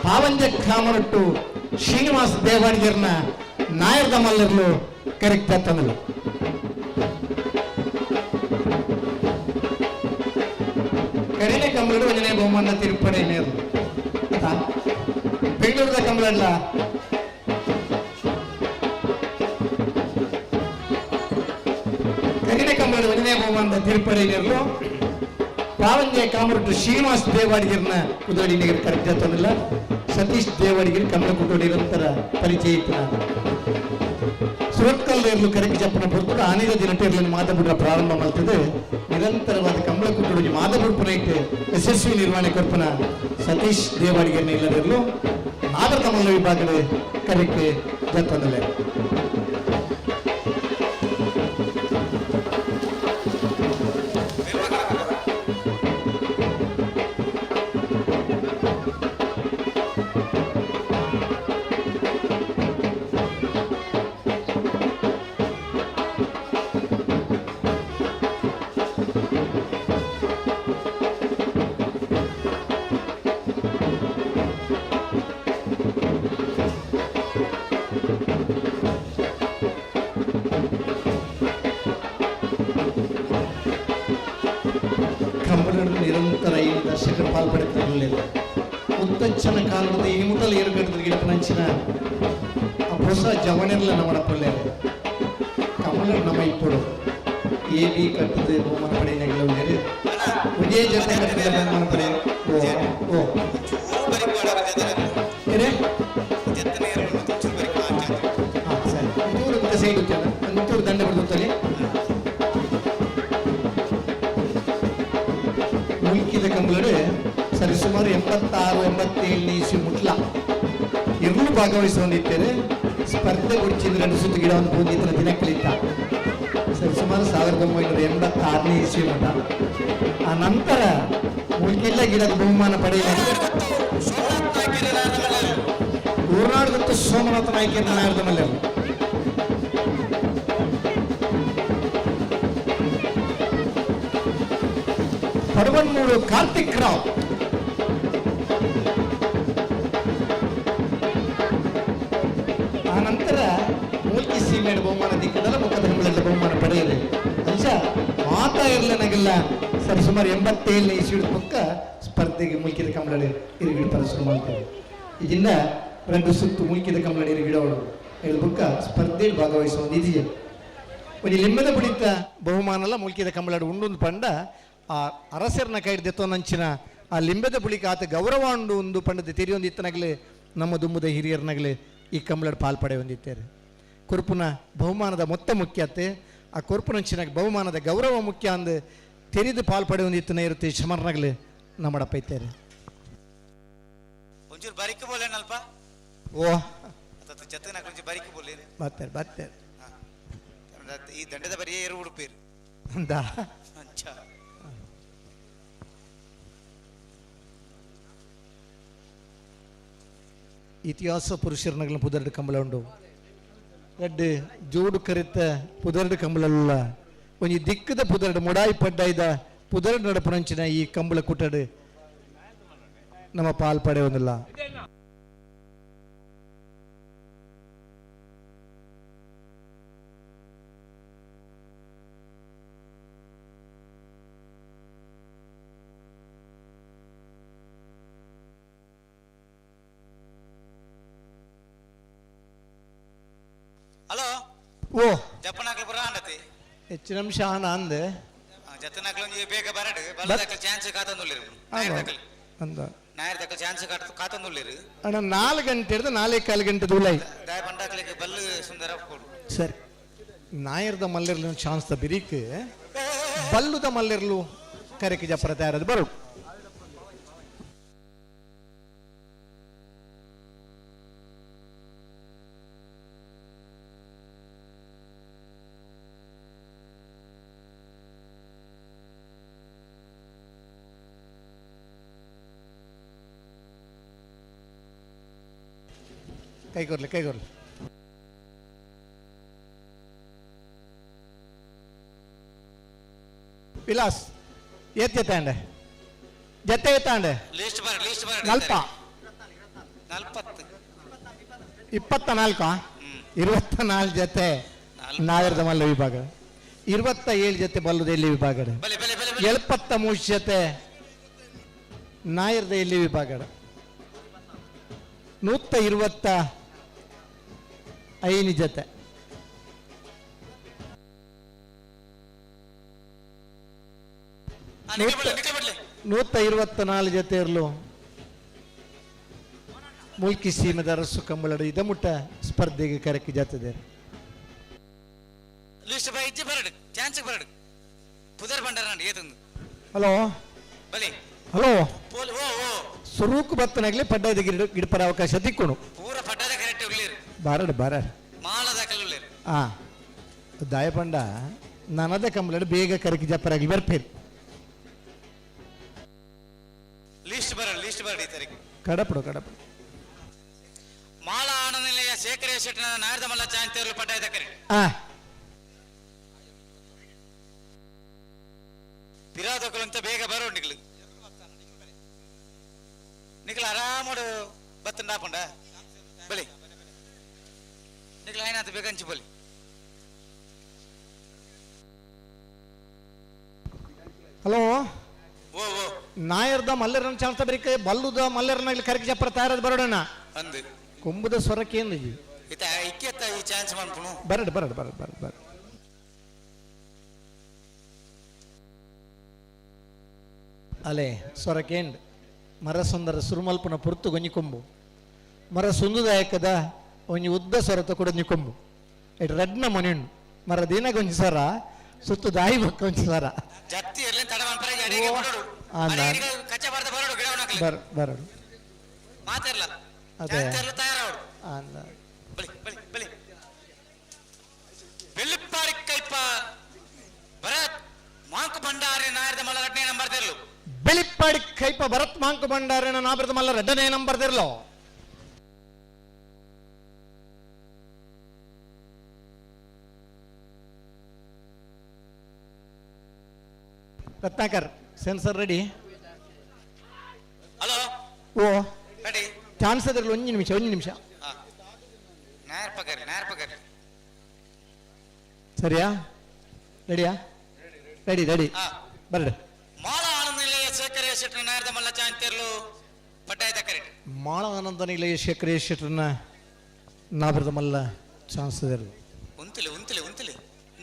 ಪಾವಂಜ ಕಾಮರಟ್ಟು ಶ್ರೀನಿವಾಸ್ ದೇವಾಡಿಗರ್ನ ನಾಯರ್ದ ಮಲ್ಲರ್ಲು ಕರೆಕ್ಟ್ ಆಗ್ತದಲ್ಲ. ಕರಿನೆ ಕಂಬಳಡು ಒಂಜನೇ ಬಹುಮಾನ ತಿರುಪಡೆ ನೇರು ಬೆಂಗಳೂರದ ಕಂಬಳಲ್ಲ. ಕರಿನೆ ಕಂಬಳಡು ಒಂಜನೇ ಬಹುಮಾನದ ತಿರುಪಡೆ ನೇರ್ಲು ಪಾವಂಜೆ ಕಾಮರಟ್ಟು ಶ್ರೀನಿವಾಸ್ ದೇವಾಡಿಗರ್ನ ಕುದೋಡಿ ನೀರು ಕರೆಕ್ಟ್ ಆಗ್ತದಲ್ಲ. ಸತೀಶ್ ದೇವಾಡಿಗರ್ ಕಮಲ ಕುಟೋಡಿ ನಿರಂತರ ಪರಿಚಯ ಸುರತ್ಕಲ್ ಇರಲು ಕರೆಕ್ಟ್ ಜಪ್ಪನ ಪೊರ್ತುಡು ಆನಿದ ದಿನಟೇರ್లను ಮಾದಬುಡ್ರ ಪ್ರಾರಂಭ ಮಲ್ತದೆ. ನಿರಂತರವಾದ ಕಮಲ ಕುಟುಡಿ ಮಾದಬುಡ್ಪನ ಇಟ್ಟು ಯಶಸ್ವಿ ನಿರ್ವಹಣೆ ಕೊರ್ಪನ ಸತೀಶ್ ದೇವಾಡಿಗರ್ನ ಇಲ್ಲದಿರಲು ನಾಗರ ವಿಭಾಗದ ಕರೆಕ್ಟ್ ಜಪ್ಪನಲ್ಲೇ. ನಿರಂತರ ಈ ದರ್ಶಕರು ಪಾಲ್ಪಡುತ್ತಿರಲಿಲ್ಲ. ಮುತ್ತಚ್ಚನ ಕಾಲದ ಈ ಮುಟ್ಟಲ ಏರುಗಟ್ಟದ ಗಿಡಪನಂಚಿನ ಆ ಹೊಸ ಜವನೆಲ್ಲ ನಮ್ಮ ಕಮಲ ನಮ್ಮ ಇಪ್ಪಡು ಎ ಬಿ ಕಟ್ಟದ ಬಹುಮಾನ ಪಡೆಯಲಾಗಲ್ಲ. ಒಂದೇ ಜೊತೆ ಕಟ್ಟದ ಬಹುಮಾನ ಪಡೆಯ ಓ ಓ ಏನೇ ಹಾಂ ಸರಿ ಒಂಚೂರು ಸೈಡ್ ಒಂಚೂರು ದಂಡ ಬಿಡ್ತಾರೆ. ಮುಲ್ಕಿದ ಕಂಬಳಡು ಸರಿಸುಮಾರು 86 87 ಇಸ್ವಿ ಮುಟ್ಲ ಎರಡೂ ಭಾಗವಹಿಸಿಕೊಂಡಿದ್ದೇನೆ. ಸ್ಪರ್ಧೆ ಗುಡಿಸಿದ 2 ಸುತ್ತು ಗಿಡವನ್ನು ಪೂಜಿತರ ದಿನಕ್ಕಲಿದ್ದ ಸರಿಸುಮಾರು 1986ನೇ ಇಸ್ವಿ ಮಠ. ಆ ನಂತರ ಮುಲ್ಕಿಲ್ಲ ಗಿಡದ ಬಹುಮಾನ ಪಡೆಯಲಾಗಿದೆ. ಊರ್ನಾಡು ಗೊತ್ತು ಸೋಮನಾಥ ನಾಯ್ಕ ನಾಯರದ ಮಲ್ಯರು. ಪಡವನ್ನೂರು ಕಾರ್ತಿಕ್ ರಾವ್ ಆ ನಂತರ ಮೂಲ್ಕಿ ಸೀಮೆಡ್ ಬಹುಮಾನ ದಿಕ್ಕದಲ್ಲ ಮುಖದ ಕಂಬಳದ ಬಹುಮಾನ ಪಡೆಯಲಿ ಅಂಶ ಮಾತಾ ಇರಲನಾಗಿಲ್ಲ. ಸರಿ ಸುಮಾರು 87ನೇ ಇಸ್ವಿ ಪಕ್ಕ ಸ್ಪರ್ಧೆಗೆ ಮುಲ್ಕಿದ ಕಂಬಳಡಿ ಇರುಗಿಡ ಪರಸ್ಪರ ಮಾಡ್ತಾರೆ. ಇದರಿಂದ 2 ಸುತ್ತು ಮುಲ್ಕಿದ ಕಂಬಳಡಿ ಇರುಗಿಡವಳು ಹೇಳಿ ಬುಕ್ಕ ಸ್ಪರ್ಧೆಯಲ್ಲಿ ಭಾಗವಹಿಸುವ ಒಂದು ಇದೆಯೇ ಒಂದು ಲಿಂಬದ ಬುಡಿತ ಬಹುಮಾನಲ್ಲ ಮುಲ್ಕಿದ ಕಂಬಳಡಿ ಉಂಡೊಂದು ಪಂಡ ಆ ಅರಸರ್ನ ಕೈಡ್ದೆತ್ತೋ ನಂಚಿನ ಆ ಲಿಂಬೆದ ಬುಳಿಕ ಆತ ಗೌರವ ಉಂಡು ಒಂದು ಪಂಡದ ತೆರಿಯೊಂದು ಇತ್ತನಾಗಲೇ ನಮ್ಮ ದುಂಬುದ ಹಿರಿಯರ್ನಾಗಲೇ ಈ ಕಂಬಳಡ್ ಪಾಲ್ಪಡೆ ಹೊಂದಿದ್ದಾರೆ. ಕೊರ್ಪುನ ಬಹುಮಾನದ ಮೊತ್ತ ಮುಖ್ಯತೆ ಆ ಕೊರ್ಪುನಂಚಿನ ಬಹುಮಾನದ ಗೌರವ ಮುಖ್ಯ ಅಂದು ತೆರಿದು ಪಾಲ್ಪಡೆ ಹೊಂದಿತ್ತನ ಇರುತ್ತೆ ಶಮರ್ನಾಗಲೇ ನಮ್ಮಡಪ್ಪ ಇದ್ದಾರೆ. ಒಂಚೂರು ಬರಿಕ್ ಬೋಲೇನಲ್ಪ ಓ ಜೊತೆ ಒಂಚೂರು ಬರಿಕ್ ಬೋಲೆ ಬರ್ತಾರೆ ಬರ್ತಾರೆ ಈ ದಂಡದ ಬರಿಯೇ ಏರು ಉಡುಪೇರು ಅಂದ ಅಂಚ. ಇತಿಹಾಸ ಪುರುಷರನಗಲ ಪುದರ್ಡು ಕಂಬಳ ಉಂಡು ರಡ್ಡು ಜೋಡು ಕರಿತ ಪುದರ್ಡು ಕಂಬಳಲ್ಲ ಒಂಜಿ ದಿಕ್ಕದ ಪುದರ್ಡು ಮುಡಾಯಿ ಪಡ್ಡಾಯ್ದ ಪುದರ್ಡು ನಡಪುನಂಚಿನ ಈ ಕಂಬಳ ಕುಟಡು ನಮ್ಮ ಪಾಲ್ ಪಡೆಯೊಂದಿಲ್ಲ. ಓ ಜಪ್ಪನಾಕ್ಲು ಪೂರ ಆಂಡತಿ ಹೆಚ್ಚು ನಿಮಿಷ ಆನ ಅಂದೆ ಜತ್ತನಾಕ್ಲು ಒಂಜಿ ಬೇಗ ಬರಡು ಬಲ್ಲದಕ್ಲು ಚಾನ್ಸ್ ಕಾತೊಂದುಲ್ಲೆರ್ ನಾಯರ್ ದಕ್ಲು ಅಂದ ನಾಯರ್ ದಕ್ಲು ಚಾನ್ಸ್ ಕಾತೊಂದುಲ್ಲೆರ್ ಅಣ್ಣ 4 ಗಂಟೆ ಹಿಡಿದು 4.25 ಗಂಟೆ ದೂಲೈ ದಾಯ ಪಂಡಾಕ್ಲಿಗೆ ಬಲ್ಲು ಸುಂದರ ಕೊಡು ಸರಿ ನಾಯರ್ದ ಮಲ್ಲೆರ್ಲು ಚಾನ್ಸ್ the ಬಿರಿಕ್ ಬಲ್ಲುದ ಮಲ್ಲೆರ್ಲು ಕರೆಕ್ ಜಪ್ಪರ ತಯಾರದು ಬರು ಕೈಗೊರ್ಲಿ ಕೈಗೊರ್ಲಿ ವಿಲಾಸ್ ಏತ್ ಜತೆ ಜತೆ ಏತಾಂಡೆ ಲಿಸ್ಟ್ ಬರ ಲಿಸ್ಟ್ ಬರ ನಲ್ಪ 40 24 24 ಜತೆ ನಾಯರ್ದ ಮಲ್ಲ ವಿಭಾಗ 27 ಜತೆ ಬಲ್ಲದ ಎಲ್ಲಿ ವಿಭಾಗ 73 ಜತೆ ನಾಯರ್ದ ಎಲ್ಲಿ ವಿಭಾಗ 125 ಜತೆ ನೂತ 24 ಜತೆ ಇರಲು ಮುಲ್ಕಿ ಸೀಮೆದ ಅರಸು ಕಂಬಳಡ ಇದಮುಟ್ಟ ಸ್ಪರ್ಧೆಗೆ ಕರೆಕ್ಕೆ ಜಾತಿದೆ ಲಿಸ್ಟ್ ಬೈ ಇಜ್ಜಿ ಬರಡು ಚಾನ್ಸ್ ಬರಡು ಪುದರ್ ಬಂಡಾರ ನಂಡು ಏತೊಂದು ಹಲೋ ಬಲಿ ಹಲೋ ಪೋಲ್ ಓ ಓ ಸುರೂಕು ಬತ್ತನಾಗ್ಲಿ ಪಡ್ಡಾದ ಗಿಡಪರ ಅವಕಾಶ ತಿಕ್ಕೊಡು ಪೂರ ಪಡ್ಡಾದ ಕರೆಕ್ಟ್ ಉಳ್ಳೇರು ಬಾರಡು ಬಾರಡು ಮಾಲದ ಕಲ್ಲುಳ್ಳೇರು ಆ ದಾಯಪಂಡ ನನದ ಕಂಬಳಡು ಬೇಗ ಕರಕಿ ಜಪ್ಪರಾಗಿ ಬರ್ಪೇರು ಲಿಸ್ಟ್ ಬರಡು ಲಿಸ್ಟ್ ಬರಡು ಈ ತಾರೀಕು ಕಡಪಡು ಕಡಪಡು ಮಾಳ ಆನಂದ ಶೇಖರ ಶೆಟ್ಟಿನ ನಾಯರ್ದ ಮಲ್ಲ ಚಾನ್ಸ್ ತೇರ್ಲು ಪಡ್ಡಾದ ಕರೆಕ್ಟ್ ಆ ಪಿರಾದಕುಲಂತ ಬೇಗ ಬರೋ ನಿಕ್ಲು ನಿಕ್ಲು ಆರಾಮಡು ಬತ್ತಂಡಾಪಂಡ ಬಲಿ ನಿಕ್ಲು ಆಯ್ನಾತ ಬೇಗ ಹಂಚಿ ಬಲಿ ಹಲೋ ಓ ಓ ನಾಯರ್ದ ಮಲ್ಲರನ ಚಾನ್ಸ್ ಬರೀಕ ಬಲ್ಲುದ ಮಲ್ಲರನ ಇಲ್ಲಿ ಕರಕಿ ಜಪ್ಪರ ತಯಾರದ ಬರೋಣ ಅಂದು ಕೊಂಬುದ ಸ್ವರಕ್ಕೆ ಏನು ಇತ್ತ ಇಕ್ಕೆತ್ತ ಈ ಚಾನ್ಸ್ ಮನ್ಪುಣು ಬರಡು ಬರಡು ಬರಡು ಬರಡು ಬರಡು ಅಲೆ ಸೊರಕೇಂಡ್ ಮರ ಸುಂದರ ಸುರುಮಲ್ಪನ ಪುರ್ತು ಗೊಂಜಿ ಕೊಂಬು ಮರ ಸುಂದುದಾಯಕದ ಒಂಜಿ ಉದ್ದ ಸೊರತ ಕೂಡ ಕೊಂಬು it ರಡ್ನ ಮನೆಣ್ಣು ಮರ ದಿನ ಗೊಂಜಿ ಸೊರ ಸುತ್ತು ದಾಯಿ ಬಕ್ಕ ಒಂಜಿ ಸೊರ ಜತ್ತಿ ಇರ್ಲಿ ತಡ ಮನ್ಪರ ಅಡಿಗೆ ಬರೋಡು ಆ, ನಾನ್- ಕಚ್ಚ ಬಾರ್ದ ಬರೋಡು ಗಿಡ ಒಣಕಲಿ ಬರ್ ಬರಡು ಮಾತಿರ್ಲ ಅದೇ ಚಾನ್ಸ್ ತಯಾರಾವಡು ಆ, ನಾ- ಬಲಿ ಬಲಿ ಬಲಿ ಬೆಳ್ಳಿಪ್ಪಾಡಿ ಕೈಪ ಭರತ್ ಮಾಂಕು ಭಂಡಾರಿ ನಾಯರ್ದ ಮಲ್ಲ ರಡ್ನೇ ನಂಬರ್ ತೆರಲು ಬೆಳಿಪ್ಪಾಡಿ ಕೈಪ ಭರತ್ ಮಾಂಕು ಭಂಡಾರನ ನಾಬಿರದ ಮಲ್ಲ ರಡ್ಡನೇ ನಂಬರ್ ತೆರಲು ರತ್ನಾಕರ್ ಸೆನ್ಸರ್ ರೆಡಿ ಹಲೋ ಓ ರೆಡಿ ಚಾನ್ಸ್ ಅದ್ರಲ್ಲಿ ಒಂದು ನಿಮಿಷ ಒಂದು ನಿಮಿಷ ನಾಯರ್ ಪಗರಿ ನಾಯರ್ ಪಗರಿ ಸರಿಯಾ ರೆಡಿಯಾ ರೆಡಿ ರೆಡಿ ಬರ್ರಿ ಮಾಳ ಆನಂದ ನಿಲಯ ಶೇಖರ ಶೆಟ್ಟರ ನಾಯರ್ದ ಮಲ್ಲ ಚಾನ್ಸ್ ತೆರಲು ಪಟ್ಟಾಯದ ಕರೆಕ್ಟ್ ಮಾಳ ಆನಂದ ನಿಲಯ ಶೇಖರ ಶೆಟ್ಟರನ್ನ ನಾಬಿರದ ಮಲ್ಲ ಚಾನ್ಸ್ ಅದರಲ್ಲಿ ಉಂತಲಿ ಉಂತಲಿ ಉಂತಲಿ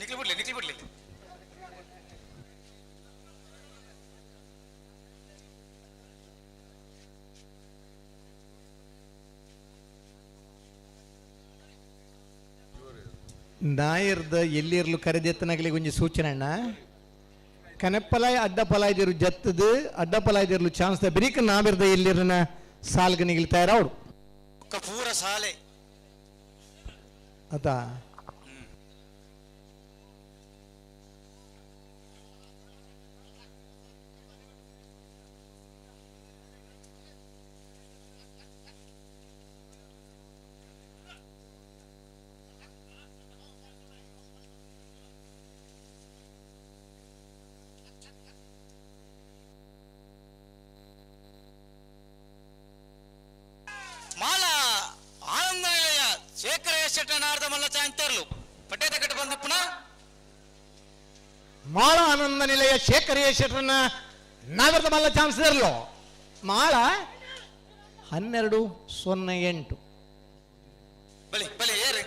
ನಿಕ್ಲು ಬಿಡ್ಲಿ ನಿಕ್ಲು ಬಿಡ್ಲಿ ನಾಯರ್ದ ಎಲ್ಲಿರ್ಲು ಕರೆದೆತ್ತನಾಗಲಿ ಒಂಜಿ ಸೂಚನೆ ಅಣ್ಣ ಕನೆಪ್ಪಲಾಯ್ ಅಡ್ಡಪಲಾಯ್ದಿರು ಜತ್ತದು ಅಡ್ಡಪಲಾಯ್ದಿರ್ಲು ಚಾನ್ಸ್ ಬಿರಿಕ ನಾಬಿರ್ದ ಎಲ್ಲಿರನ ಸಾಲ್ಗ ನಿಗಿಲ್ತಾರ ಅವರು ಪೂರ ಸಾಲೆ ಅತ ಮಾಲ ಆನಂದ ನಿಲಯ ಶೇಖರ ಶೆಟ್ಟನಾರ್ದ ಮಲ್ಲ ಚಾಂತರ್ಲು ಪಟ್ಟೇದ ಕಟ್ಟ ಬಂದು ಪುನಃ ಮಾಳ ಆನಂದ ನಿಲಯ ಶೇಖರ ಶೆಟ್ಟರನ್ನ ನಾಗರದ ಮಲ್ಲ ಚಾನ್ಸ್ ಇರಲು ಮಾಳ 12:08 ಬಲಿ ಬಲಿ ಏರಿ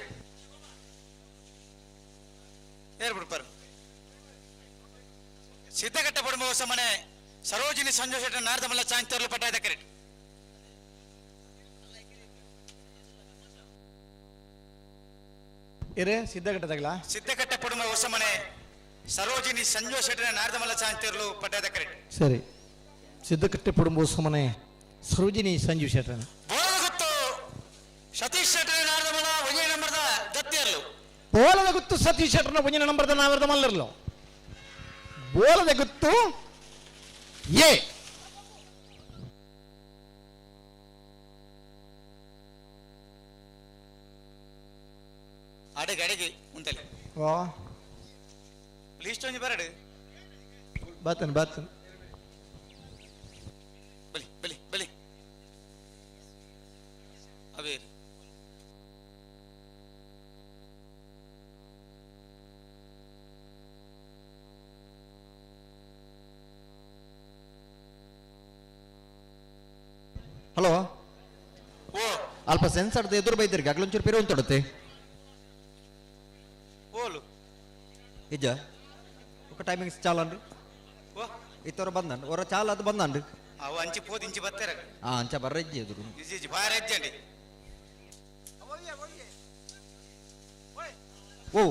ಏರ್ ಬಿಡ್ಪಾರು ಸಿದ್ಧಘಟ್ಟ ಪಡುಂಬ ಹೊಸ ಮನೆ ಸರೋಜಿನಿ ಸಂಜು ಶೆಟ್ಟರ್ ನಾರ್ದಮಲ್ಲ ಚಾಂಚರ್ಲು ಪಟ್ಟಾಯದ ಕರೆಕ್ಟ್. ಇರೇ ಸಿದ್ಧಘಟ್ಟದಾಗಲ ಸಿದ್ಧಘಟ್ಟ ಪಡುಂಬ ಹೊಸ ಮನೆ ಸರೋಜಿನಿ ಸಂಜು ಶೆಟ್ಟರ್ ನಾರ್ದಮಲ್ಲ ಚಾಂಚರ್ಲು ಪಟ್ಟಾಯದ ಕರೆಕ್ಟ್. ಸರಿ, ಸಿದ್ಧಕಟ್ಟೆ ಪಡುಂಬ ಹೊಸ ಮನೆ ಸರೋಜಿನಿ ಸಂಜು ಶೆಟ್ಟರ್. ಬೋಲಗುತ್ತು ಸತೀಶ್ ಶೆಟ್ಟರ್ ನಾರ್ದಮಲ್ಲ ಒಂದೇ ನಂಬರ್ದ ಜತ್ತಿಯರ್ಲು. ಬೋಲದ ಗುತ್ತು ಸತೀಶ್ ಶೆಟ್ಟರ್ನ ಒಂಜಿನ ನಂಬರ್ದ ನಾವರ್ದ ಮಲ್ಲರ್ಲು. ಬೋಲದ ಗುತ್ತು ಎ. ಅಡಿಗೆ ಅಡಿಗೆ ಉಂತಲೆ. ವಾ ಲಿಸ್ಟ್ ಒಂಜಿ ಬರಡು. ಬಾತನ್ ಬಾತನ್. ಬಲಿ ಬಲಿ ಬಲಿ ಅವೇರ್. ಹಲೋ, ಅಲ್ಪ ಸೆನ್ಸರ್ದ ಎದುರು ಬೈದಿರಿಗೆ ಅಗ್ಲೊಂಚೂರು ಪಿರು ಉಂಟುಡುತ್ತೆ. ಓಲು ಇಜ್ಜ ఒక ಟೈಮಿಂಗ್ಸ್ ಚಾಲನ್ರಿ. ಇತ್ತವರ ಬಂದನ್ ಹೊರ ಚಾಲ ಅದು ಬಂದನ್ರಿ. ಅವು ಅಂಚಿ ಪೋದು ಇಂಚಿ ಬತ್ತಾರ. ಹಾ ಅಂಚ ಬರ್ರ ಇಜ್ಜಿ ಎದುರು. ಇಜ್ಜಿ ಬಾರ ಇಜ್ಜಂಡಿ. ಓ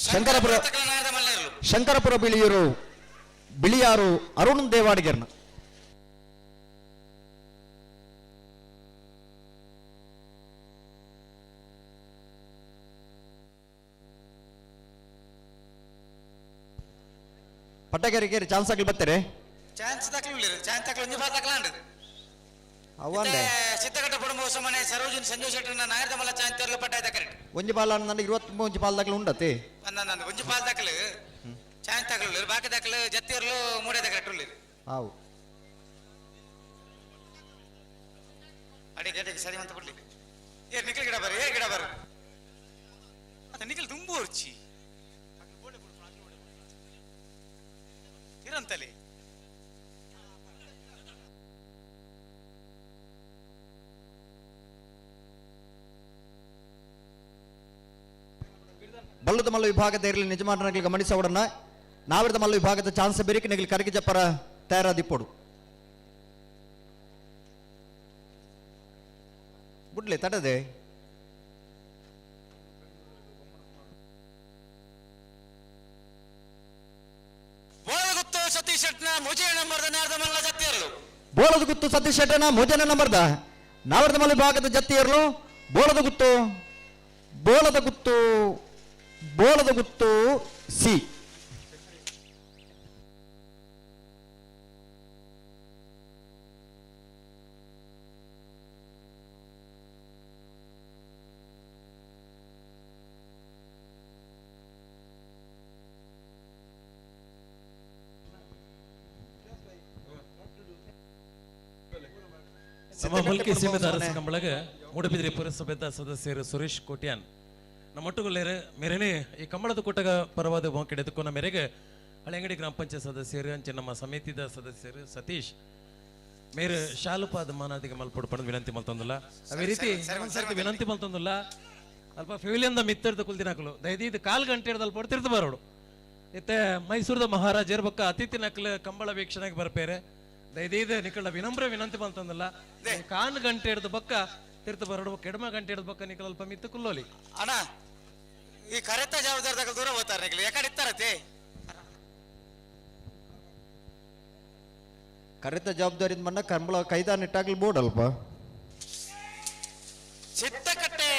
ಶಂಕರಪುರ ಶಂಕರಪುರ ಬಿಳಿಯೂರು ಬಿಳಿಯಾರು ಅರುಣ್ ದೇವಾಡಿಗರ್ನ. ಪಟ್ಟಗರಿಗೆ ಚಾನ್ಸ್ ಆಗ್ಲಿ ಬರ್ತಾರೆ. ಚಾನ್ಸ್ ದಾಖಲು ಚಾನ್ಸ್ ದಾಖಲು ಒಂಜಿ ಬಾರ್ ದಾಖಲಾಂಡ್. ಅವಂದೆ ಸಿದ್ಧಘಟ್ಟ ಪಡುಂಬ ಹೊಸ ಮನೆ ಸರೋಜಿನಿ ಸಂಜು ಶೆಟ್ಟರ್ನ ನಾಯರ್ದಮಲ್ಲ ಚಾನ್ಸ್ ತರಲು ಪಟ್ಟಾಯದ ಕರೆಕ್ಟ್. ಒಂಜಿ ಬಾಲ ನನ್ನ 23 ಒಂಜಿ ಬಾಲ್ ದಾಖಲು ಉಂಡತೆ. ನನ್ನ ಒಂಜಿ ಬಾಲ್ ದಾಖಲು ಚಾನ್ಸ್ ದಾಖಲು ಬಾಕಿ ದಾಖಲು ಜತ್ತಿಯರ್ಲು ಮೂಡೇದ ಕರೆಕ್ಟ್ ಉಳ್ಳಿರು. ಆವು ಅಡಿ ಗಡಿಗೆ ಸರಿ ಅಂತ ಬಿಡ್ಲಿ. ಏ ನಿಖಲ್ ಗಿಡ ಬರ, ಏ ಗಿಡ ಬರ ಅದ ನಿಖಲ್ ತುಂಬ ಉರ್ಚಿ ಇರಂತಲೆ. ಬಲ್ಲದ ಮಲ್ಲ ವಿಭಾಗದ ಇರಲಿ ನಿಜಮಾನಗಳು ಗಮನಿಸೋಡನ್ನ ನಾವಿರದ ಮಲ್ಲ ವಿಭಾಗದ ಚಾನ್ಸ್ ಬೇರಿಕೆ ನಿಗಲಿ ಕರಗಿ ಜಪ್ಪರ ತಯಾರಾದಿಪ್ಪೋಡು ಬುಡ್ಲೆ ತಡದೆ. ಬೋಲಗುತ್ತು ಸತೀಶ್ ಶೆಟ್ಟನ ಮುಜೆ ನಂಬರ್ದ ನಾರ್ದಮಲ್ಲ ಜತ್ತಿಯರ್ಲು. ಬೋಲದ ಗುತ್ತು ಸತೀಶ್ ಶೆಟ್ಟನ ಮುಜನ ನಂಬರ್ದ ನಾವರದ ಮಲ್ಲ ವಿಭಾಗದ ಜತ್ತಿಯರ್ಲು. ಬೋಲದ ಗುತ್ತು ಬೋಲದ ಗುತ್ತು ಬೋಲದ ಗುತ್ತು ಸಿ. ನಮ್ಮ ಮುಲ್ಕಿ ಸೀಮೆದ ಅರಸು ಕಂಬಳಗ ಮೂಡಬಿದಿರೆ ಪುರಸಭೆದ ಸದಸ್ಯರು ಸುರೇಶ್ ಕೋಟ್ಯಾನ್ ನಮ್ಮೊಟ್ಟುಗೊಲ್ಲೇರು ಮೇರೆನೆ ಈ ಕಂಬಳದ ಕೂಟಗ ಪರವಾದ ಎದುಕೊನ ಮೇರೆಗೆ ಹಳೆಂಗಡಿ ಗ್ರಾಮ ಪಂಚಾಯತ್ ಸದಸ್ಯರು ಅಂಚೆ ನಮ್ಮ ಸಮಿತಿದ ಸದಸ್ಯರು ಸತೀಶ್ ಮೇರು ಶಾಲುಪಾದ ಮಾನಾದಿಗೆ ಮಲ್ಪೊಡು ಪಡೆದು ವಿನಂತಿ ಮಲ್ತೊಂದಿಲ್ಲ. ಅದೇ ರೀತಿ ಸರ್ತಿ ವಿನಂತಿ ಮಲ್ತೊಂದಿಲ್ಲ ಅಲ್ಪ ಫೆವಿಲಿಯಂದ ಮಿತ್ತರ್ದ ಕುಲ್ದಿನಾಕಲು ದಯದೀದ್ ಕಾಲು ಗಂಟೆ ಹಿಡ್ದು ಅಲ್ಪ ತಿರ್ದು ಬರೋಡು. ಇತ್ತೆ ಮೈಸೂರದ ಮಹಾರಾಜರ ಬೊಕ್ಕ ಅತಿಥಿ ನಕಲು ಕಂಬಳ ವೀಕ್ಷಣೆಗೆ ಬರ್ಪೇರೆ ದಯದೀದ್ ನಿಕಳ ವಿನಮ್ರ ವಿನಂತಿ ಮಲ್ತೊಂದಿಲ್ಲ. ಕಾಲು ಗಂಟೆ ಹಿಡ್ದು ಬೊಕ್ಕ ತಿರ್ತು ಬರೋಡು ಕೆಡಮ ಗಂಟೆ ಹಿಡ್ದು ಬೊಕ್ಕ ನಿಕಲ ಅಲ್ಪ ಮಿತ್ತು ಕುಲ್ಲೋಲಿ. ಅಣ್ಣ ಈ ಕರೆತ ಜವಾಬ್ದಾರಿ ದೂರ ಹೋಗ್ತಾರೆ ನಿಕಲು ಯಾಕಡೆ ಇತ್ತಾರತೆ. ಕರೆತ ಜವಾಬ್ದಾರಿ ಮನ್ನ ಕಂಬಳ ಕೈದಾ ನಿಟ್ಟಾಗ್ಲಿ ಬೋರ್ಡ್ ಅಲ್ಪ. ಸಿದ್ಧಕಟ್ಟೆ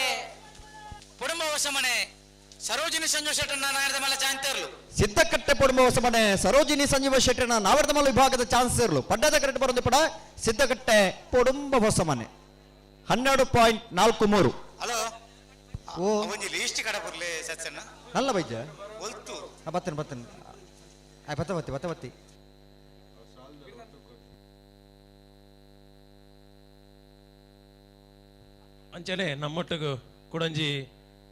ಕುಟುಂಬ ಹೊಸಮನೆ ಸರೋಜಿನಿ ಸಂಜೀವ ಶೆಟ್ಟರ್ನ ನಾಯರ್ದಮಲ್ಲ ಚಾನ್ಸರ್ಲು. ಸಿದ್ಧಕಟ್ಟೆ ಕುಟುಂಬ ಹೊಸಮನೆ ಸರೋಜಿನಿ ಸಂಜೀವ ಶೆಟ್ಟರ್ನ ನಾವರ್ದಮಲ್ಲ ವಿಭಾಗದ ಚಾನ್ಸರ್ಲು. ಪಡ್ಡದ ಕರೆಕ್ಟ್ ಬರೋದು ಪಡ ಸಿದ್ಧಕಟ್ಟೆ ಕುಟುಂಬ ಹೊಸಮನೆ 12.43. ಹಲೋ ಓ ಒಂಜಿ ಲೀಸ್ಟ್ ಕಡ ಬರ್ಲಿ ಸತ್ಸಣ್ಣ. ನಲ್ಲ ಬೈಜ ಒಲ್ತು. ಬತ್ತೇನೆ ಬತ್ತೇನೆ ಆಯ್ ಬತ್ತ ಬತ್ತಿ ಬತ್ತ ಬತ್ತಿ. ಅಂಚನೆ ನಮ್ಮೊಟ್ಟಿಗೂ ಕುಡಂಜಿ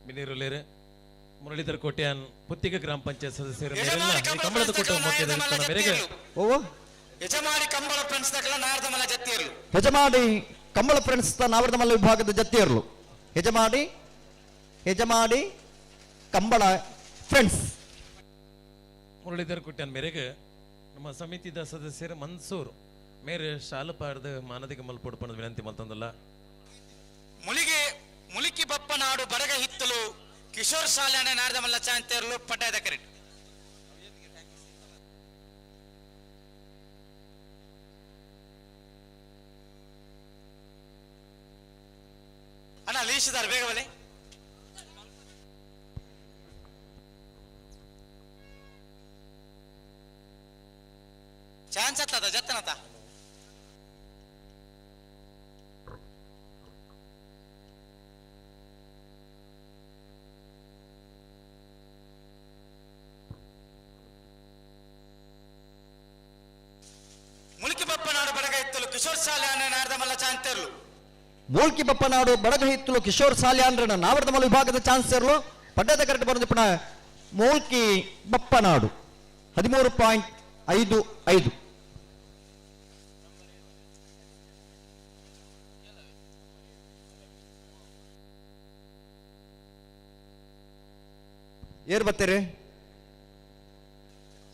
ಬಿನೀರುಲೇರು ಮುರಳೀಧರ್ ಕೋಟ್ಯಾನ್ ಪುತ್ತಿಗೆ ಗ್ರಾಮ ಪಂಚಾಯತ್ ಸದಸ್ಯರು ಕಂಬಳದ ಕೂಟ ಮೇರೆಗೆ ಓ ಯಜಮಾಡಿ ಕಂಬಳ ಫ್ರೆಂಡ್ಸ್ ನಾರ್ದಮಲ್ಲ ಜತ್ತಿಯರ್ಲು. ಯಜಮಾಡಿ ಕಂಬಳ ಫ್ರೆಂಡ್ಸ್ ನಾವರ್ದಮಲ್ಲ ವಿಭಾಗದ ಜತ್ತಿಯರ್ಲು. ಯಜಮಾಡಿ ಯಜಮಾಡಿ ಕಂಬಳ ಫ್ರೆಂಡ್ಸ್. ಮುರಳೀಧರ್ ಕುಟ್ಯಾನ್ ಮೇರೆಗೆ ನಮ್ಮ ಸಮಿತಿದ ಸದಸ್ಯರು ಮನ್ಸೂರ್ ಮೇರೆ ಶಾಲಪಾರ್ದ ಮಾನದಿಕ ಮಲ್ಪೊಡು ವಿನಂತಿ ಮಲ್ತಂದಲ್ಲ. ಮುಳಿಗೆ ಮುಲಿಕಿ ಬಪ್ಪನಾಡು ಬಡಗ ಹಿತ್ತಲು ಕಿಶೋರ್ ಸಾಲ್ಯಾಣ ನಾರದ ಮಲ್ಲ ಚಾಂತೇರ್ಲು ಪಡ್ಡಾಯದ ಕರೆಕ್ಟ್. ಅಣ್ಣ ಲೀಸಿದಾರ ಬೇಗ ಬಲೆ. ಚಾನ್ಸ್ ಅತ್ತದ ಜತ್ತನತ. ಮುಲ್ಕಿ ಬಪ್ಪನಾಡು ಬಡಗ ಇತ್ತಲು ಕಿಶೋರ್ ಸಾಲ್ಯಾನ ನಾರದ ಮಲ್ಲ ಚಾಂತೇರ್ಲು. ಮೂಲ್ಕಿ ಬಪ್ಪನಾಡು ಬಡಗ ಹಿತ್ತಲು ಕಿಶೋರ್ ಸಾಲ್ಯಾನ್ರನ ನಾವರ್ದಮಲ ವಿಭಾಗದ ಚಾನ್ಸರ್ಲು ಪಡ್ಡದ ಕರೆಕ್ಟ್ ಬರೋದಿಪ್ಪಣ ಮೂಲ್ಕಿ ಬಪ್ಪನಾಡು 13.55. ಏರ್ ಬರ್ತೀರಿ?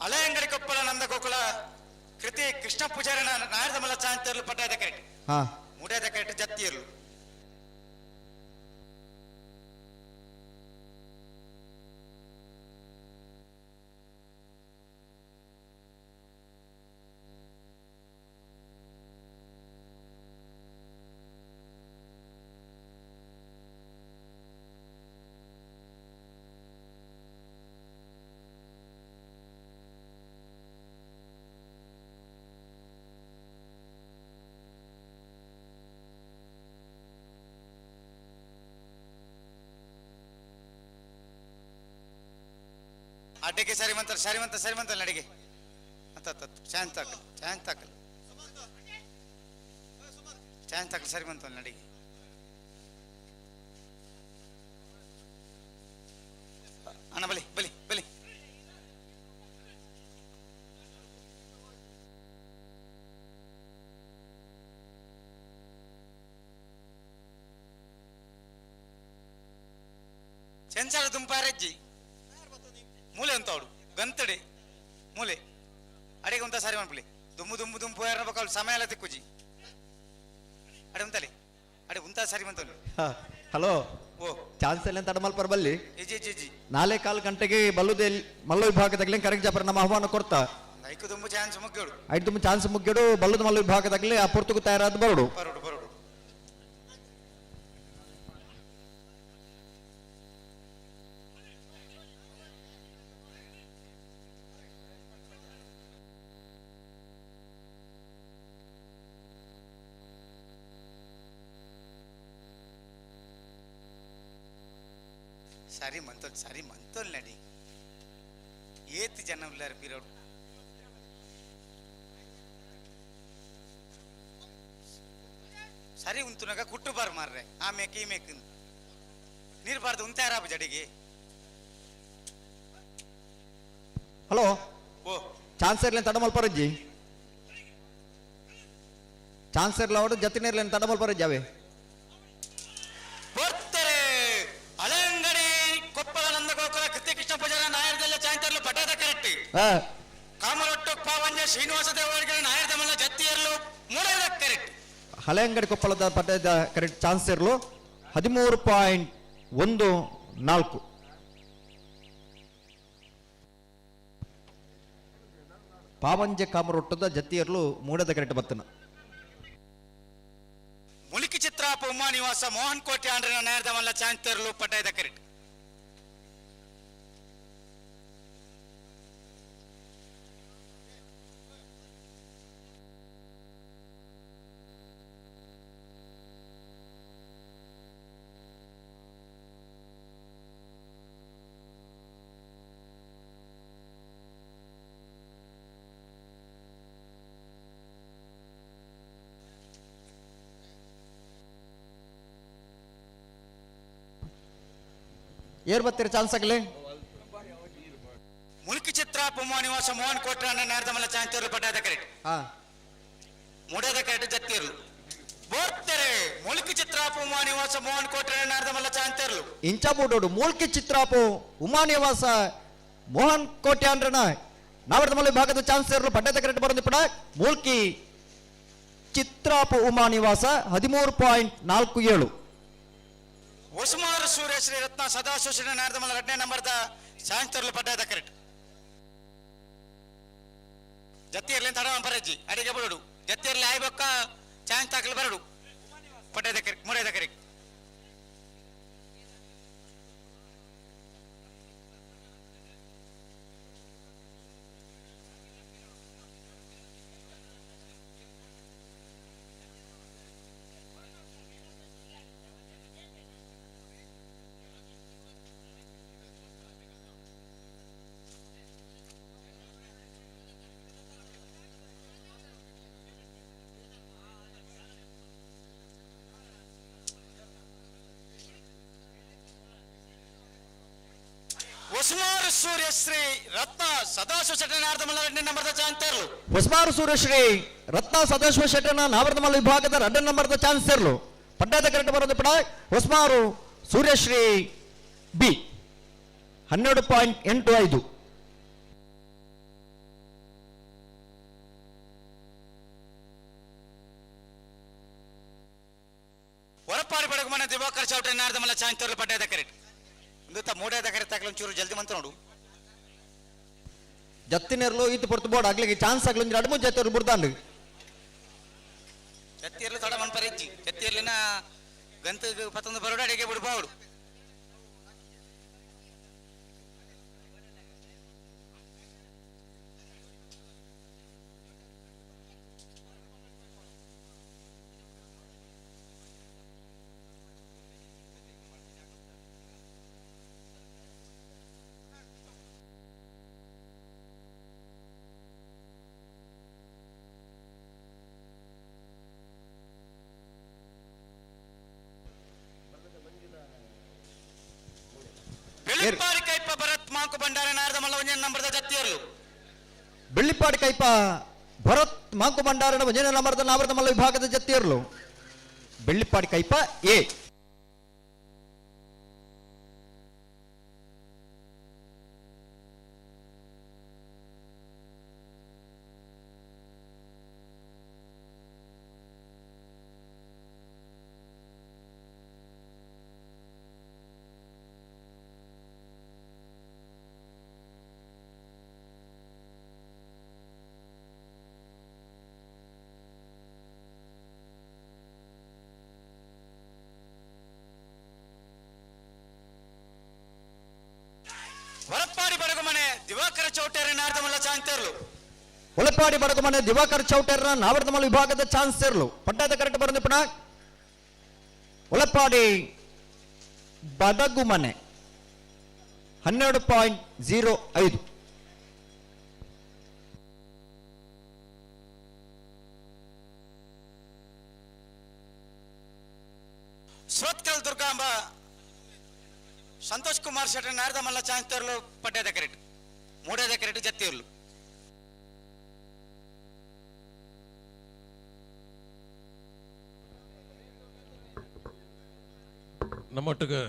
ಹಳೆಯಂಗಡಿ ಕೊಪ್ಪಳ ನಂದ ಗೋಕುಲ ಕೃತಿ ಕೃಷ್ಣ ಪೂಜಾರನ ನಾರದಮಲ್ಲ ಚಾಂತೇರ್ಲು ಪಡ್ಡಾಯದ ಕರೆಕ್ಟ್. ಹಾ ಮೂಡಾದ ಕರೆಕ್ಟ್ ಜತ್ತಿಯರ್ಲು. ಅಡ್ಡಕ್ಕೆ ಸರಿ ಮಂತಲ್ ಸರಿ ಮಂತ ಸರಿ ಮಂತಲ್ ನಡಿಗೆ ಅಂತ ಚಾನ್ ತಾಕಲ್ ಚಾನ್ ತಾಕಲ್ ಚಾನ್ ತಾಕಲ್ ಸರಿ ಮಂತಲ್ ನಡಿಗೆ. ಅಣ್ಣ ಬಲಿ ಬಲಿ ಬಲಿ. ಸೆನ್ಸಾರ ದುಂಪಾರಜ್ಜಿ ಮೂಲೆ ಅಂತ ಅವಳು ಗಂತಡೆ ಮೂಲೆ ಅಡಿಗೆ ಉಂತ ಸಾರಿ ಮಾಡ್ಬಿಡಿ ದುಮ್ಮು ದುಮ್ಮು ದುಂಪು ಯಾರ ಅವಳು ಸಮಯ ಎಲ್ಲ ತಿಕ್ಕುಜಿ ಅಡೆ ಉಂತಲೆ ಅಡೆ ಉಂತ ಸಾರಿ ಬಂತವಳು. ಹಲೋ ಓ ಚಾನ್ಸ್ ಎಲ್ಲ ತಡಮಲ್ಪರ್ ಬಲ್ಲಿ ಜಿ ಜಿ ಜಿ 4.15 ಗಂಟೆಗೆ ಬಲ್ಲುದೆ ಮಲ್ಲ ವಿಭಾಗದಾಗಲೇ ಕರೆಕ್ಟ್ ಜಾಪರ್ ನಮ್ಮ ಆಹ್ವಾನ ಕೊಡ್ತಾ ಐಕು ದುಂಬು ಚಾನ್ಸ್ ಮುಗ್ಯೋಡು ಐದು ದುಂಬು ಚಾನ್ಸ್ ಮುಗ್ಯೋಡು ಬಲ್ಲದ ಮಲ್ಲ ವಿಭಾಗದಾಗಲೇ ಆ ಪುರ್ತುಕು ತಯಾರಾದ ಬರೋಡು ಬರೋಡು ಬರೋಡು. ಸರಿ ಮಂತೋಲ್ ಸರಿ ಮಂತೋಲ್ ನಡಿ ಏತ್ ಜನ ಉಳ್ಳಾರ ಪೀರೋಡು ಸರಿ ಉಂತುನಾಗ ಕುಟ್ಟು ಬಾರ್ ಮಾರ್ರೆ ಆ ಮೇಕ್ ಈ ಮೇಕ್ ನೀರು ಬಾರ್ದು ಉಂತಾರ ಜಡಿಗೆ. ಹಲೋ ಓ ಚಾನ್ಸರ್ಲೇನ್ ತಡಮಲ್ಪರಜ್ಜಿ ಚಾನ್ಸರ್ಲ ಅವಡು ಜತಿನೇರ್ಲೇನ್ ತಡಮಲ್ಪರಜ್ಜಿ ಅವೇ ಬರ್ತಾರೆ. ಹಳೆಂಗಡಿ ಕೊಪ್ಪಳ ನಂದಗೋಕುಲ ಕೃತಿ ಕೃಷ್ಣ ಪೂಜಾರ ನಾಯರದಲ್ಲ ಚಾಂತರ್ಲು ಪಟಾದ ಕರೆಕ್ಟ್. ಕಾಮರೊಟ್ಟು ಪಾವಂಜ ಶ್ರೀನಿವಾಸ ದೇವರಿಗೆ ನಾಯರದಮಲ್ಲ ಜತ್ತಿಯರ್ಲು ಮೂಡದ ಕರೆಕ್ಟ್. ಹಳೆಂಗಡಿ ಕೊಪ್ಪಳದ ಪಟ್ಟದ ಕರೆಕ್ಟ್ ಚಾನ್ಸರ್ಲು 13.14. ಪಾವಂಜ ಕಾಮರೊಟ್ಟದ ಜತ್ತಿಯರ್ಲು ಮೂಡದ ಕರೆಕ್ಟ್ ಬತ್ತನ. ಮುಲಿಕಿ ಚಿತ್ರಾಪ ಉಮಾ ನಿವಾಸ ಮೋಹನ್ ಕೋಟೆ ಆಂಡ್ರನ ನಾಯರದಮಲ್ಲ ಚಾಂತರ್ಲು ಪಟಾಯದ ಕರೆಕ್ಟ್. ಏರ್ ಬತ್ತೀರ ಚಾನ್ಸ್ ಆಗಲಿ? ಮುಲ್ಕಿ ಚಿತ್ರಾಪ ಉಮಾ ನಿವಾಸ ಮೋಹನ್ ಕೋಟೆ ಆಂಡ್ರನ ನಾಯರದಮಲ್ಲ ಚಾಂತರ್ಲು ಪಟಾಯದ ಕರೆಕ್ಟ್. ಹಾ ಮೂಡದ ಕರೆಕ್ಟ್ ಜತ್ತಿಯರ್ಲು. ಬೋರ್ತೆರೆ ಮುಲ್ಕಿ ಚಿತ್ರಾಪು ಉಮಾ ನಿವಾಸ ಮೋಹನ್ ಕೋಟೆ ನಾರ್ದಮಲ್ಲ ಚಾಂತರ್ಲು. ಇಂಚಾಬೂಡೋಡು ಮೂಲ್ಕಿ ಚಿತ್ರಾಪು ಉಮಾ ನಿವಾಸ ಮೋಹನ್ ಕೋಟ್ಯಾನ್ರನ ನಾವರ್ದಮಲ್ಲ ವಿಭಾಗದ ಚಾನ್ಸಲರ್ ಪಡ್ಡದ ಕರೆಕ್ಟ್ ಬರೋದು ಮೂಲ್ಕಿ ಚಿತ್ರಾಪು ಉಮಾ ನಿವಾಸ 13.47. ಹೊಸಮಾರು ಸೂರ್ಯ ಶ್ರೀ ರತ್ನ ಸದಾಶಿವ ಶ್ರೀ ನಾರ್ದಮಲ್ಲ ಎರಡನೇ ನಂಬರ್ದ ಚಾನ್ಸಲರ್ ಪಡ್ಡದ ಕರೆಕ್ಟ್. ಜತ್ತಿಯರ್ಲಿ ತಡ ಬರಜ್ಜಿ ಅಡಿಗೆ ಬರೋಡು ಜತ್ತಿಯರ್ಲಿ ಆಯ್ಬೊಕ್ಕ ಚಾನ್ಸ್ ತಾಕಲು ಬರಡು ಪಡ್ಡದ ಕರೆಕ್ಟ್ ಮೂರೈದ ಕರೆಕ್ಟ್. ಹೊಸಮಾರು ಸೂರ್ಯಶ್ರೀ ರತ್ನ ಸದಾಶಿವ ಶೆಟ್ಟನ ನಾರ್ದಮಲ್ಲ ಎರಡನೇ ನಂಬರ್ದ ಚಾನ್ಸರ್ಲು. ಹೊಸಮಾರು ಸೂರ್ಯಶ್ರೀ ರತ್ನ ಸದಾಶಿವ ಶೆಟ್ಟನ ನಾವರ್ದಮಲ್ಲ ವಿಭಾಗದ ಎರಡನೇ ನಂಬರ್ದ ಚಾನ್ಸರ್ಲು ಪಡ್ಡದ ಕರೆಕ್ಟ್ ಬರೋದು ಪಡ ಹೊಸಮಾರು ಸೂರ್ಯಶ್ರೀ ಬಿ 12.85. ಹೊರಪಾಡಿ ಬಡಗುಮನ ದಿವಾಕರ್ ಚೌಟ್ರಿ ನಾರ್ದಮಲ್ಲ ಚಾನ್ಸರ್ಲು ಪಡ್ಡದ ಕರೆಕ್ಟ್. ಮೂಡೇದ ಕರೆ ತಾಕಲು ಒಂಚೂರು ಜಲ್ದಿ ಮಂತ ನೋಡು. ಜತ್ತಿನೆರ್ಲು ಈತ ಪೊರ್ತು ಬೋರ್ಡ್ ಆಗ್ಲಿಕ್ಕೆ ಚಾನ್ಸ್ ಆಗ್ಲಿ ಒಂಜಿ ಅಡ್ಮು ಜತ್ತಿಯರು ಬುಡ್ದಾಂಡು. ಜತ್ತಿಯರ್ಲು ತಡ ಮನ್ ಪರಿಜ್ಜಿ ಜತ್ತಿಯರ್ಲಿನ ಗಂತ ಪತ್ತೊಂದು ಬರೋಡು ಅಡಿಗೆ ಬಿಡ್ಬಾವಡು. ಬೆಳ್ಳಿಪ್ಪಾಡಿ ಕೈಪ ಭರತ್ ಮಾಂಕು ಭಂಡಾರ ನಾರದಮಲ್ಲ ಒಂಜನ ನಂಬರ್ದ ಜತ್ತಿಯರ್ಲು. ಬೆಳ್ಳಿಪ್ಪಾಡಿ ಕೈಪ ಭರತ್ ಮಾಂಕು ಭಂಡಾರನ ಒಂಜನ ನಂಬರ್ದ ನಾವರ್ದಮಲ್ಲ ವಿಭಾಗದ ಜತ್ತಿಯರ್ಲು. ಬೆಳ್ಳಿಪ್ಪಾಡಿ ಕೈಪ ಎ. ಹೊರಪಾಡಿ ಬಡಗುಮನೆ ದಿವಾಕರ ಚೌಟೇರ ನಾರ್ದಮಲ್ಲ ಚಾನ್ಸರ್ಲು. ಹೊಲಪಾಡಿ ಬಡಗುಮನೆ ದಿವಾಕರ್ ಚೌಟೇರ್ನ ನಾವರ್ದಮಲ್ಲ ವಿಭಾಗದ ಚಾನ್ಸರ್ಲು ಪಟ್ಟಾದ ಕರೆಕ್ಟ್ ಬರೋದು ಪುನಃ ಹೊಲಪಾಡಿ ಬಡಗುಮನೆ 12.05. ಸೋತ್ಕಲ್ ದುರ್ಗಾಂಬ ಸಂತೋಷ್ ಕುಮಾರ್ ಶೆಟ್ಟಿ ನಾರದಮಲ್ಲ ಚಾನ್ಸರ್ಲು ಪಡ್ಡದ ಕರೆಕ್ಟ್ ಮೂಡೇದ ಕರೆಕ್ಟ್ ಜತ್ತಿಯರ್ಲು. ನಮ್ಮೊಟ್ಟಿಗೆ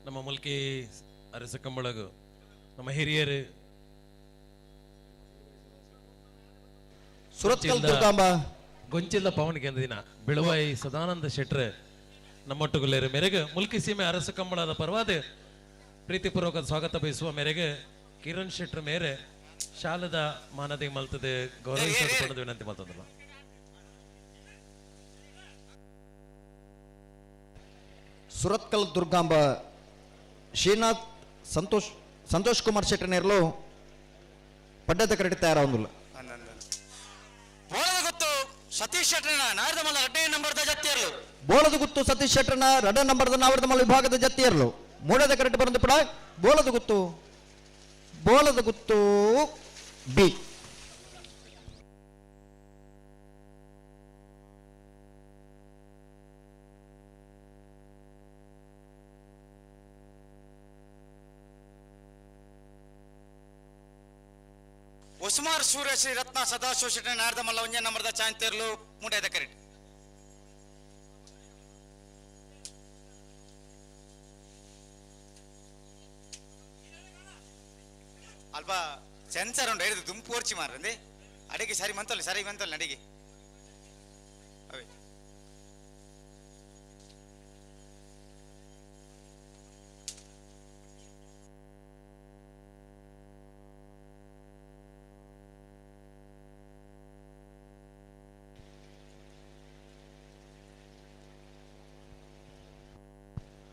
ನಮ್ಮ ಮುಲ್ಕಿ ಅರಸ ಕಂಬಳಗು ನಮ್ಮ ಹಿರಿಯರು ಸುರತ್ಕಲ್ ದುರ್ಗಾಂಬ ಗೊಂಚಿಲ್ದ ಪವನ್ ದಿನ ಬೆಳುವಾಯಿ ಸದಾನಂದ ಶೆಟ್ರು ನಮ್ಮೊಟ್ಟುಗುಲ್ಲೇರು ಮೇರೆಗೆ ಮುಲ್ಕಿ ಸೀಮೆ ಅರಸು ಕಂಬಳದ ಪರವಾದ ಪ್ರೀತಿಪೂರ್ವಕ ಸ್ವಾಗತ ಬಯಸುವ ಮೇರೆಗೆ ಕಿರಣ್ ಶೆಟ್ರ ಮೇರೆ ಶಾಲದ ಮಾನದಿಗೆ ಮಲ್ತದೆ ಗೌರವಿಸಿಕೊಂಡು ವಿನಂತಿ ಮಲ್ತದಲ್ಲ. ಸುರತ್ಕಲ್ ದುರ್ಗಾಂಬ ಶ್ರೀನಾಥ್ ಸಂತೋಷ್ ಸಂತೋಷ್ ಕುಮಾರ್ ಶೆಟ್ಟರ್ನೇರ್ಲು ಪಡ್ಡದ ಕರೆಕ್ಟ್ ತಯಾರಾಗುದಿಲ್ಲ. ಬೋಳದಗುತ್ತು ಸತೀಶ್ ಶೆಟ್ಟರ್ನ ನಾರದಮಲ್ಲ ಎರಡನೇ ನಂಬರ್ದ ಜತ್ತಿಯರ್ಲು. ಬೋಳದಗುತ್ತು ಸತೀಶ್ ಶೆಟ್ಟರ್ನ ಎರಡನೇ ನಂಬರ್ದ ನಾವರ್ದಮಲ್ಲ ವಿಭಾಗದ ಜತ್ತಿಯರ್ಲು ಮೂಡದ ಕರೆಕ್ಟ್ ಬರಂದು ಪಡ ಬೋಳದಗುತ್ತು ಬೋಳದಗುತ್ತು ಬಿ. ಉಸ್ಮಾರ್ ಸೂರ್ಯ ಶ್ರೀ ರತ್ನ ಸದಾಶಿವ ಶೆಟ್ಟಿ ನಾರದಮಲ್ಲ ಒಂಜೇ ನಂಬರ್ದ ಚಾಂತೇರ್ಲು ಮೂಡೇದ ಕರೆಕ್ಟ್. ಅಲ್ಪ ಸೆನ್ಸರ್ ಉಂಡು ಹಿಡಿದು ದುಂಪು ಓರ್ಚಿ ಮಾರಂದೆ ಅಡಿಗೆ ಸರಿ ಮಂತಲ್ಲ ಸರಿ ಮಂತಲ್ಲ ಅಡಿಗೆ ಅವೇ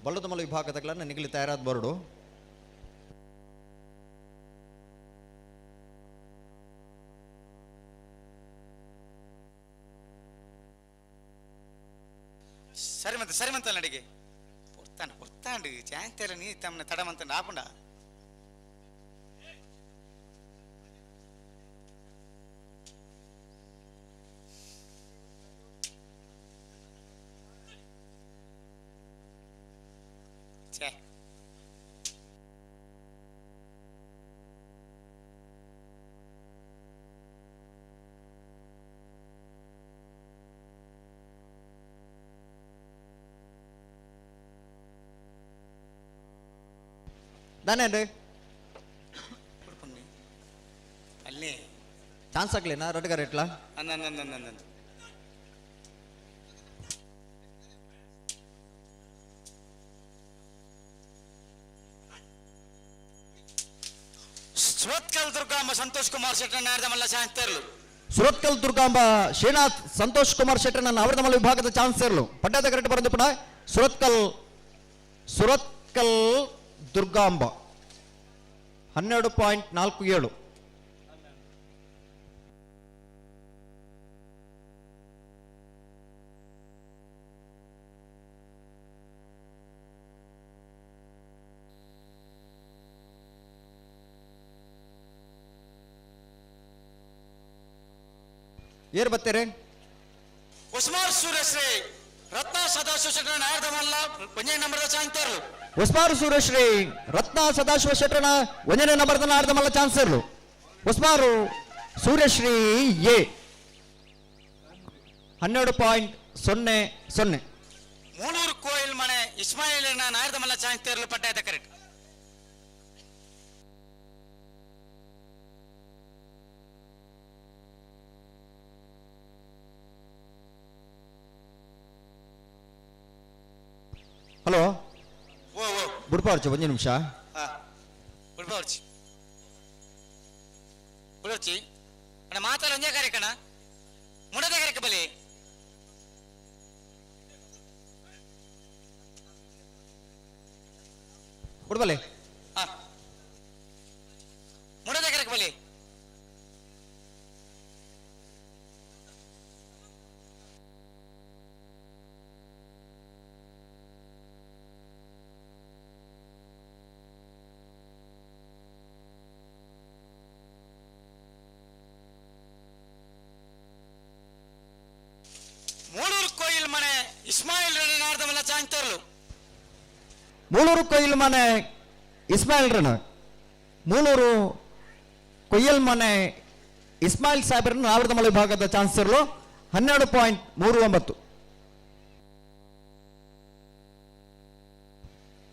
ಬಲ್ಲದಮಲ ವಿಭಾಗದಗಳನ್ನು ನಿಗಲಿ ತಯಾರಾದ ಬರಡು. ಸರಿ ಮಂತ ಸರಿ ಮಂತಲ್ಲ ನಡಿಗೆ ಹೊರ್ತಾಂಡು ಹೊರ್ತಾಂಡು ಚಾಂತೆಲ್ಲ ನೀ ತಮ್ಮನ ತಡ ಮಂತಂಡು ಆಪುಂಡ ಛೇ ದಾನೇನ್ರಿ ಅಲ್ಲಿ ಚಾನ್ಸ್ ಆಗ್ಲೇನಾ ರಡ್ಡ್ ಕರೆಟ್ಲಾ? ಅಂದ ಅಂದ ಅಂದ ಅಂದ ಸುರತ್ಕಲ್ ದುರ್ಗಾಂಬ ಸಂತೋಷ್ ಕುಮಾರ್ ಶೆಟ್ಟರ್ ನಾರದಮಲ್ಲ ಶಾಂತರ್ಲು. ಸುರತ್ಕಲ್ ದುರ್ಗಾಂಬ ಶ್ರೀನಾಥ್ ಸಂತೋಷ್ ಕುಮಾರ್ ಶೆಟ್ಟರ್ ನನ್ನ ಅವರದಮಲ್ಲ ವಿಭಾಗದ ಚಾನ್ಸರ್ಲು ಪಡ್ಡದ ಕರೆಕ್ಟ್ ಬರೆದು ಪಡ ಸುರತ್ಕಲ್ ಸುರತ್ಕಲ್ ದುರ್ಗಾಂಬ 12.47. ಏರ್ ಬತ್ತೀರಿ? ಉಸ್ಮಾರ್ ಸೂರ್ಯಶ್ರೀ ರತ್ನ ಸದಾಶಿವ ಶೆಟ್ಟರ್ ನಾರದಮಲ್ಲ ಒಂಜನೇ ನಂಬರ್ದ ಚಾನ್ಸರ್ಲು. ಉಸ್ಮಾರ್ ಸೂರ್ಯಶ್ರೀ ರತ್ನ ಸದಾಶಿವ ಶೆಟ್ಟರ್ನ ಒಂಜನೇ ನಂಬರ್ದ ನಾರದಮಲ್ಲ ಚಾನ್ಸರ್ಲು. ಉಸ್ಮಾರು ಸೂರ್ಯಶ್ರೀ ಎ 12.00. ಮೂಳೂರು ಕೋಯಿಲ್ ಮನೆ ಇಸ್ಮಾಯಿಲ್ ನಾರದಮಲ್ಲ ಚಾನ್ಸರ್ಲು ಪಟ್ಟಾಯದ ಕರೆಕ್ಟ್. ಹಲೋ ಬುಡ್ಪಾರ್ಚಿ ಒಂಜಿ ನಿಮಿಷ. ಬುಡ್ಪಾರ್ಚಿ ಬುಡೋರ್ಚಿ ಅಣ್ಣ ಮಾತಾಡ ಒಂಜೇ ಕಾರ್ಯಕಣ ಮುಡದ ಕಾರ್ಯಕ್ಕೆ ಬಲಿ ಬುಡ್ಬಲೆ ಮುಡದ ಕಾರ್ಯಕ್ಕೆ ಬಲಿ ಮೂಳೂರು ಕೋಯಿಲ್ ಮನೆ ಇಸ್ಮಾಯಿಲ್ ನಾರ್ದಮಲ್ಲ ಚಾಂತರ್ಲು. ಮೂಳೂರು ಕೊಯ್ಲ್ ಮನೆ ಇಸ್ಮಾಯಿಲ್ ರಣ ಮೂಳೂರು ಕೊಯ್ಯಲ್ ಮನೆ ಇಸ್ಮಾಯಿಲ್ ಸಾಹೇಬ್ರನ್ನ ನಾವರ್ದಮಲ ವಿಭಾಗದ ಚಾನ್ಸರ್ಲು 12.39.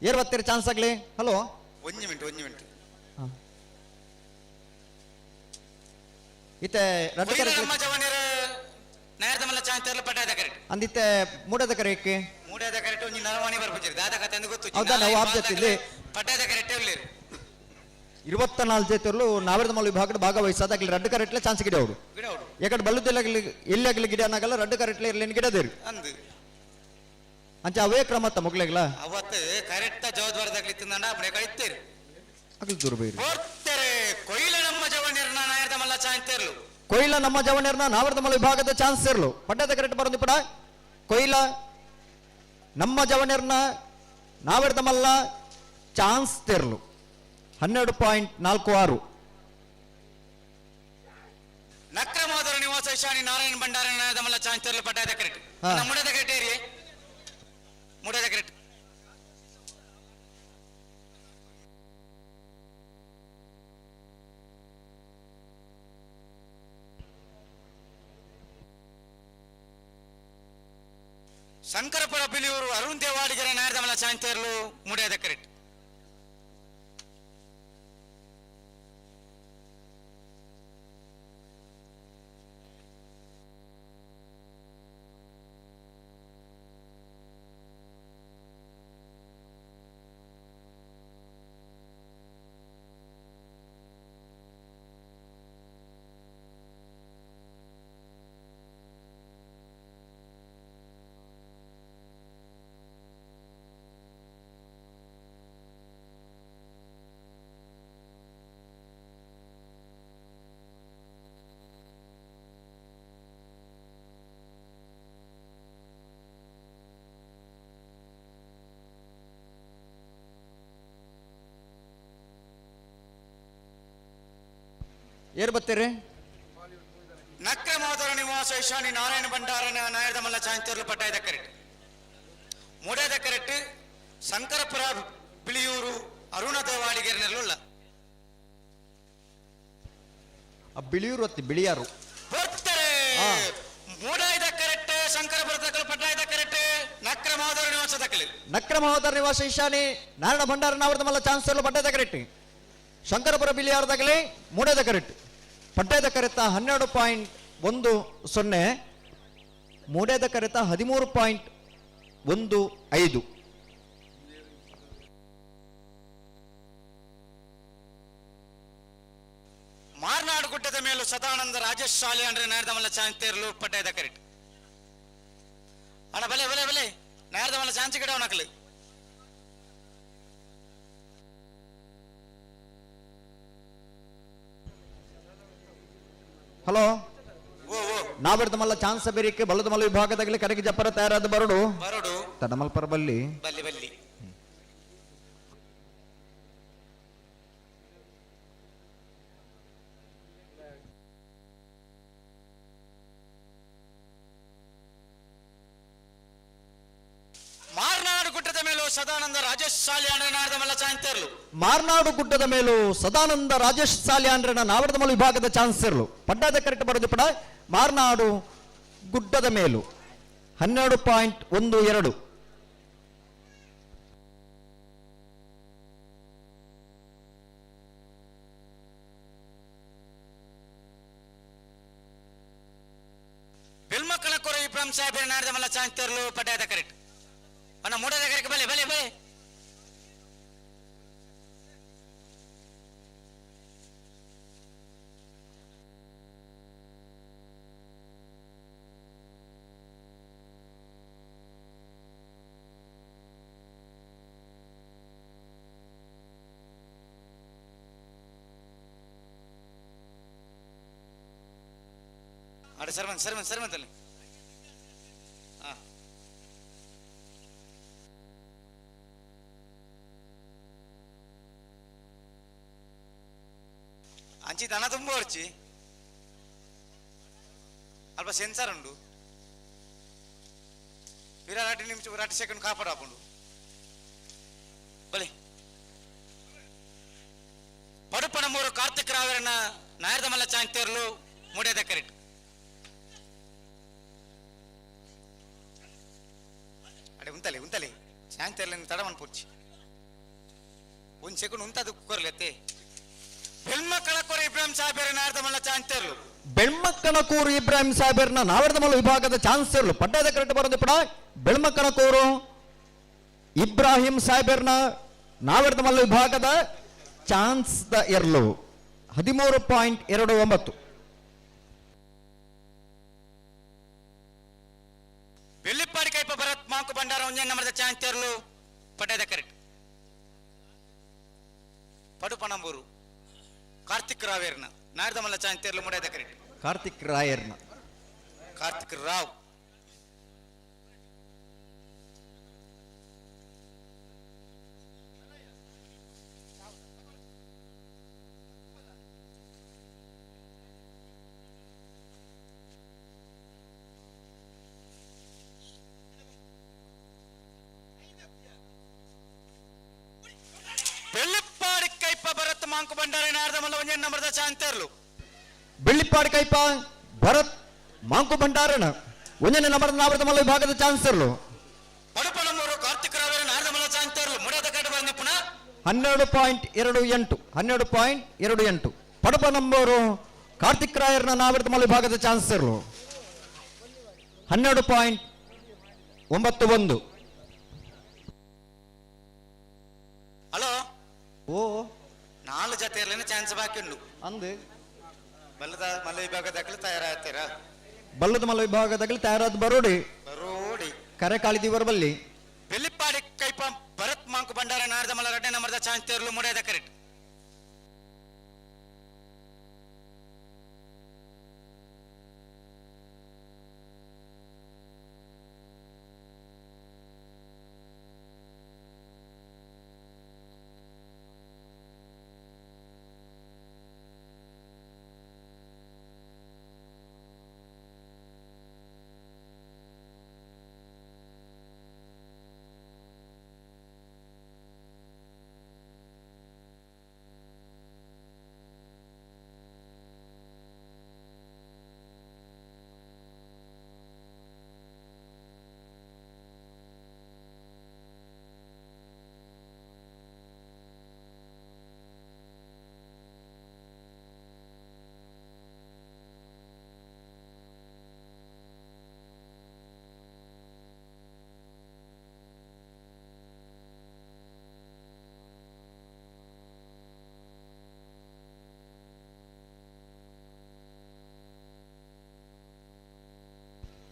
ಏರ್ ಬತ್ತೀರಿ ಚಾನ್ಸ್ ಆಗ್ಲಿ? ಹಲೋ ಒಂಜಿ ಮಿನಿಟ್ ಒಂಜಿ ಮಿನಿಟ್. ಇತ್ತೆ ರಡ್ಡ್ ಕರೆ ನಮ್ಮ ಜವನಿಯರು ನಾಯರ್ದಮಲ್ಲ ಚಾಂತರ್ಲು ಪಟ್ಟಾದ ಕರೆಕ್ಟ್. ಅಂದಿತ್ತೆ ಮೂಡದ ಕರೆಕ್ಕೆ ಮೂಡದ ಕರೆಕ್ಟ್ ಒಂಜಿ ನರವಾಣಿ ಬರ್ಪುಜಿರಿ ದಾದ ಕತೆ ಅಂದ್ ಗೊತ್ತು. ಹೌದಾ? ನಾವು ಆಬ್ಜೆಕ್ಟ್ ಪಟ್ಟಾದ ಕರೆಕ್ಟ್ ಇರ್ಲಿರಿ 24 ಜೇತರ್ಲು ನಾವರ್ದಮಲ್ಲ ವಿಭಾಗದ ಭಾಗವಹಿಸಾದ ಅಗ್ಲಿ ರಡ್ಡ್ ಕರೆಟ್ಲೆ ಚಾನ್ಸ್ ಗಿಡ ಅವರು ಯಾಕಂದ್ರೆ ಬಲ್ಲುದೆಲ್ಲ ಎಲ್ಲಿ ಆಗಲಿ ಗಿಡ ಅನ್ನಗಲ್ಲ ರಡ್ಡ್ ಕರೆಟ್ಲೆ ಇರ್ಲೇನು ಗಿಡದೇರಿ ಅಂದು ಅಂಚ ಅವೇ ಕ್ರಮ ತ ಮುಗ್ಲೆಗ್ಲ ಅವತ್ತು ಕರೆಕ್ಟ್ ಜವಾಬ್ದಾರಿ ತಿಂದಂಡ ಅಪ್ಪಡೆ ಕಳಿತೇರಿ ಅಗಲ್ ದೂರ ಬೈರಿ ಕೊಡ್ತೇರೆ ಕೊಯ್ಲ ನಮ್ಮ ಜವನಿಯರ್ನ ನಾಯರ್ದಮಲ್ಲ ಚಾಂತರ್ಲು. ಕೊಯ್ಲ ನಮ್ಮ ಜವನಿಯರ್ನ ನಾವರ್ದಮಲ್ಲ ವಿಭಾಗದ ಚಾನ್ಸ್ ಇರ್ಲು ಪಡ್ಡದ ಕರೆಕ್ಟ್ ಬರೋದು ಪಡ ಕೊಯ್ಲ ನಮ್ಮ ಜವನಿಯರ್ನ ನಾವರ್ದಮಲ್ಲ ಚಾನ್ಸ್ ತೆರ್ಲು 12.46. ನಕ್ರಮಾದರ ನಿವಾಸ ಇಶಾನಿ ನಾರಾಯಣ ಭಂಡಾರ ನಾಯರ್ದಮಲ್ಲ ಚಾನ್ಸ್ ತೆರ್ಲು ಪಡ್ಡದ ಕರೆಕ್ಟ್. ಮುಡದ ಕರೆಕ್ಟ್ ಏರಿಯೇ ಮುಡದ ಕರೆಕ್ಟ್. ಶಂಕರಪುರ ಬಿಲಿಯೂರು ಅರುಣ್ ದೇವಾಡಿಗರ ನಾಯರ್ದಮಲ್ಲ ಚಾನ್ಸ್ ತೆರ್ಲು ಮುಡಿಯದ ಕರೆಕ್ಟ್. ಏರ್ ಬತ್ತೀರಿ? ನಕ್ರಮಾದರ ನಿವಾಸ ಈಶಾನಿ ನಾರಾಯಣ ಭಂಡಾರನ ನಾಯರ್ದ ಮಲ್ಲ ಚಾಂಚರ್ಲು ಪಟ್ಟಾಯದ ಕರೆಕ್ಟ್. ಮೂಡಾದ ಕರೆಕ್ಟ್ ಶಂಕರಪುರ ಬಿಳಿಯೂರು ಅರುಣ ದೇವಾಡಿಗೆರ್ನೆಲ್ಲುಳ್ಳ. ಆ ಬಿಳಿಯೂರು ಅತ್ತಿ ಬಿಳಿಯಾರು. ಬರ್ತಾರೆ. ಮೂಡಾಯ್ದ ಕರೆಕ್ಟ್ ಶಂಕರಪುರ ತಕಲು ಪಟ್ಟಾಯದ ಕರೆಕ್ಟ್ ನಕ್ರಮಾದರ ನಿವಾಸ ತಕಲು. ನಕ್ರಮಾವತಾರ ನಿವಾಸ ಈಶಾನಿ ನಾರಾಯಣ ಭಂಡಾರ ನಾವರ್ದ ಮಲ್ಲ ಚಾನ್ಸರ್ಲು ಪಟ್ಟಾಯದ ಕರೆಕ್ಟ್. ಶಂಕರಪುರ ಬಿಳಿಯಾರು ತಗಲಿ ಮೂಡಾದ ಕರೆಕ್ಟ್. ಪಟ್ಟಾಯದ ಕರೆತ 12.10, ಮೂಡೇದ ಕರೆತ 13.15. ಮಾರ್ನಾಡು ಗುಡ್ಡದ ಮೇಲೂ ಸದಾನಂದ ರಾಜೇಶ್ ಶಾಲೆ ಅಂದ್ರೆ ನಾಯರ್ದಮಲ್ಲ ಚಾಂತೇರ್ಲು ಪಟ್ಟಾಯದ ಕರೆಕ್ಟ್. ಅಣ್ಣ ಬಲೆ ಬಲೆ ಬಲೆ ನಾಯರ್ದಮಲ್ಲ ಚಾಂಚಿ ಗಿಡ ಅವನಕಲು. ಹಲೋ, ನಾವರ್ದಮಲ್ಲ ಚಾನ್ಸ್ ಬೇರಿಕೆ ಬಲದಮಲ್ಲ ವಿಭಾಗದಾಗಲಿ ಕರೆಗೆ ಜಪ್ಪರ ತಯಾರಾದ ಬರಡು ಬರಡು ತಡಮಲ್ಪರ ಬಲ್ಲಿ ಬಲ್ಲಿ ಬಲ್ಲಿ. ಮಾರ್ನಾಡು ಗುಡ್ಡದ ಮೇಲೂ ಸದಾನಂದ ರಾಜೇಶ್ ಸಾಲಿಯಾನ್ರ ನಾಡದಮಲ್ಲ ಚಾಂತೇರ್ಲು. ಮಾರ್ನಾಡು ಗುಡ್ಡದ ಮೇಲೂ ಸದಾನಂದ ರಾಜೇಶ್ ಸಾಲಿಯಾನ್ರನ ನಾವರ್ದಮಲ್ಲ ವಿಭಾಗದ ಚಾನ್ಸರ್ಲು ಪಡ್ಡಾದ ಕರೆಕ್ಟ್ ಬರೋದು ಪಡ. ಮಾರ್ನಾಡು ಗುಡ್ಡದ ಮೇಲೂ 12.12. ಬೆಲ್ಮಕ್ಕಳ ಇಬ್ರಾಹಿಂ ಸಾಹೇಬ್ ನಾಡದಮಲ್ಲ ಚಾಂತೇರ್ಲು ಪಡ್ಡಾದ ಕರೆಕ್ಟ್. ಅಣ್ಣ ಮೂಡದ ಕರೆಕ್ಟ್ ಬಲೆ ಬಲೆ ಬಲೆ. ಅಡೆ ಸರ್ವನ್ ಸರ್ವನ್ ಸರ್ವಂತಲ್ಲಿ. ಅಂಚಿ ದನ ತುಂಬ ಹೊರ್ಚಿ ಅಲ್ಪ ಸೆನ್ಸರ್ ಉಂಡು ವಿರಾಟ್ ನಿಮಿಷ ರಾಟಿ ಸೆಕೆಂಡ್ ಕಾಪಾಡಾಪುಂಡು ಬಲೆ. ಪಡುಪಣ ಮೂರು ಕಾರ್ತಿಕ್ ರಾವರನ ನಾಯರ್ದಮಲ್ಲ ಚಾಂತೇರ್ಲು ಮೂಡೇದ ಕರೆಕ್ಟ್. ಅಡೆ ಉಂತಲೆ ಉಂತಲೆ ಚಾಂತೇರ್లని ತಡಮನ್ ಪೂರ್ಚಿ ಒಂದು ಸೆಕೆಂಡ್ ಉಂತದು ಕೊರ್ಲೆತ್ತೆ. ಬೆಳ್ಮಕ್ಕಳಕೂರು ಇಬ್ರಾಹಿಂ ಸಾಹೇಬರ ನಾರ್ದಮಲ್ಲ ಚಾಂತೇರ್ಲು. ಬೆಳ್ಮಕ್ಕಣಕೂರು ಇಬ್ರಾಹಿಂ ಸಾಹೇಬರ್ನ ನಾವರ್ದಮಲ್ಲ ವಿಭಾಗದ ಚಾನ್ಸರ್ಲು ಪಡ್ಡಾದ ಕರೆಕ್ಟ್ ಬರೋದು ಪಡ. ಬೆಳ್ಮಕ್ಕಣಕೂರು ಇಬ್ರಾಹಿಂ ಸಾಹೇಬರ್ನ ನಾವರ್ದಮಲ್ಲ ವಿಭಾಗದ chance the ಎರ್ಲು 13.29. Bellippady Kaipa Bharat Monk ಭಂಡಾರ ಒಂಜೆ ನಮರದ ಚಾಂತೇರ್ಲು ಪಡ್ಡಾದ correct. Padupanambur Karthik ರಾವೇರ್ನ ನಾರದಮಲ್ಲ ಚಾಂತೇರ್ಲು ಮೂಡೇದ correct. Karthik ರಾಯರ್ನ Karthik Rao. Bellippady Kaipa Bharat Monk ಭಂಡಾರ ನಾರದಮಲ್ಲ ಒಂಜೆ ನಮರದ ಚಾಂತೇರ್ಲು. ಬೆಳ್ಳಿಪ್ಪಾಡಿ ಕೈಪ ಭರತ್ ಮಾಂಕು ಭಂಡಾರನ ಒಂಜನೆ ನಮರದ ನಾವರ್ದಮಲ್ಲ ವಿಭಾಗದ ಚಾನ್ಸರ್ಲು. ಪಡುಪಣಮೂರು ಕಾರ್ತಿಕ್ ರಾವೇರ ನಾರದಮಲ್ಲ ಚಾಂತೇರ್ಲು ಮುಡದ ಕಡೆ ಬಂದ ಪುನಃ 12.28 12.28. ಪಡುಪನಂಬೂರು ಕಾರ್ತಿಕ್ ರಾಯರ್ನ ನಾವರ್ದಮಲ್ಲ ವಿಭಾಗದ ಚಾನ್ಸರ್ಲು 12.91. ಹಲೋ, ಓ ನಾಲ್ಕು ಜೊತೆ ಚಾನ್ಸ್ ಬಾಕಿ ಉಂಡು ಅಂದು ಬಲ್ಲದ ಮಲ್ಲ ವಿಭಾಗದಾಗಲಿ ತಯಾರಾಗ್ತೀರಾ? ಬಲ್ಲದ ಮಲ್ಲ ವಿಭಾಗದಾಗಲಿ ತಯಾರಾದ ಬರೋಡಿ ಬರೋಡಿ ಕರೆ ಕಾಳಿದಿವರ ಬಲ್ಲಿ. ಬೆಳ್ಳಿಪ್ಪಾಡಿ ಕೈಪ ಭರತ್ ಮಾಂಕು ಭಂಡಾರ ನಾರದ ಮಲ್ಲ ರಡ್ಡೆ ನಮರದ ಚಾಂತೇರ್ಲು ಮೂಡೇದ ಕರೆಕ್ಟ್.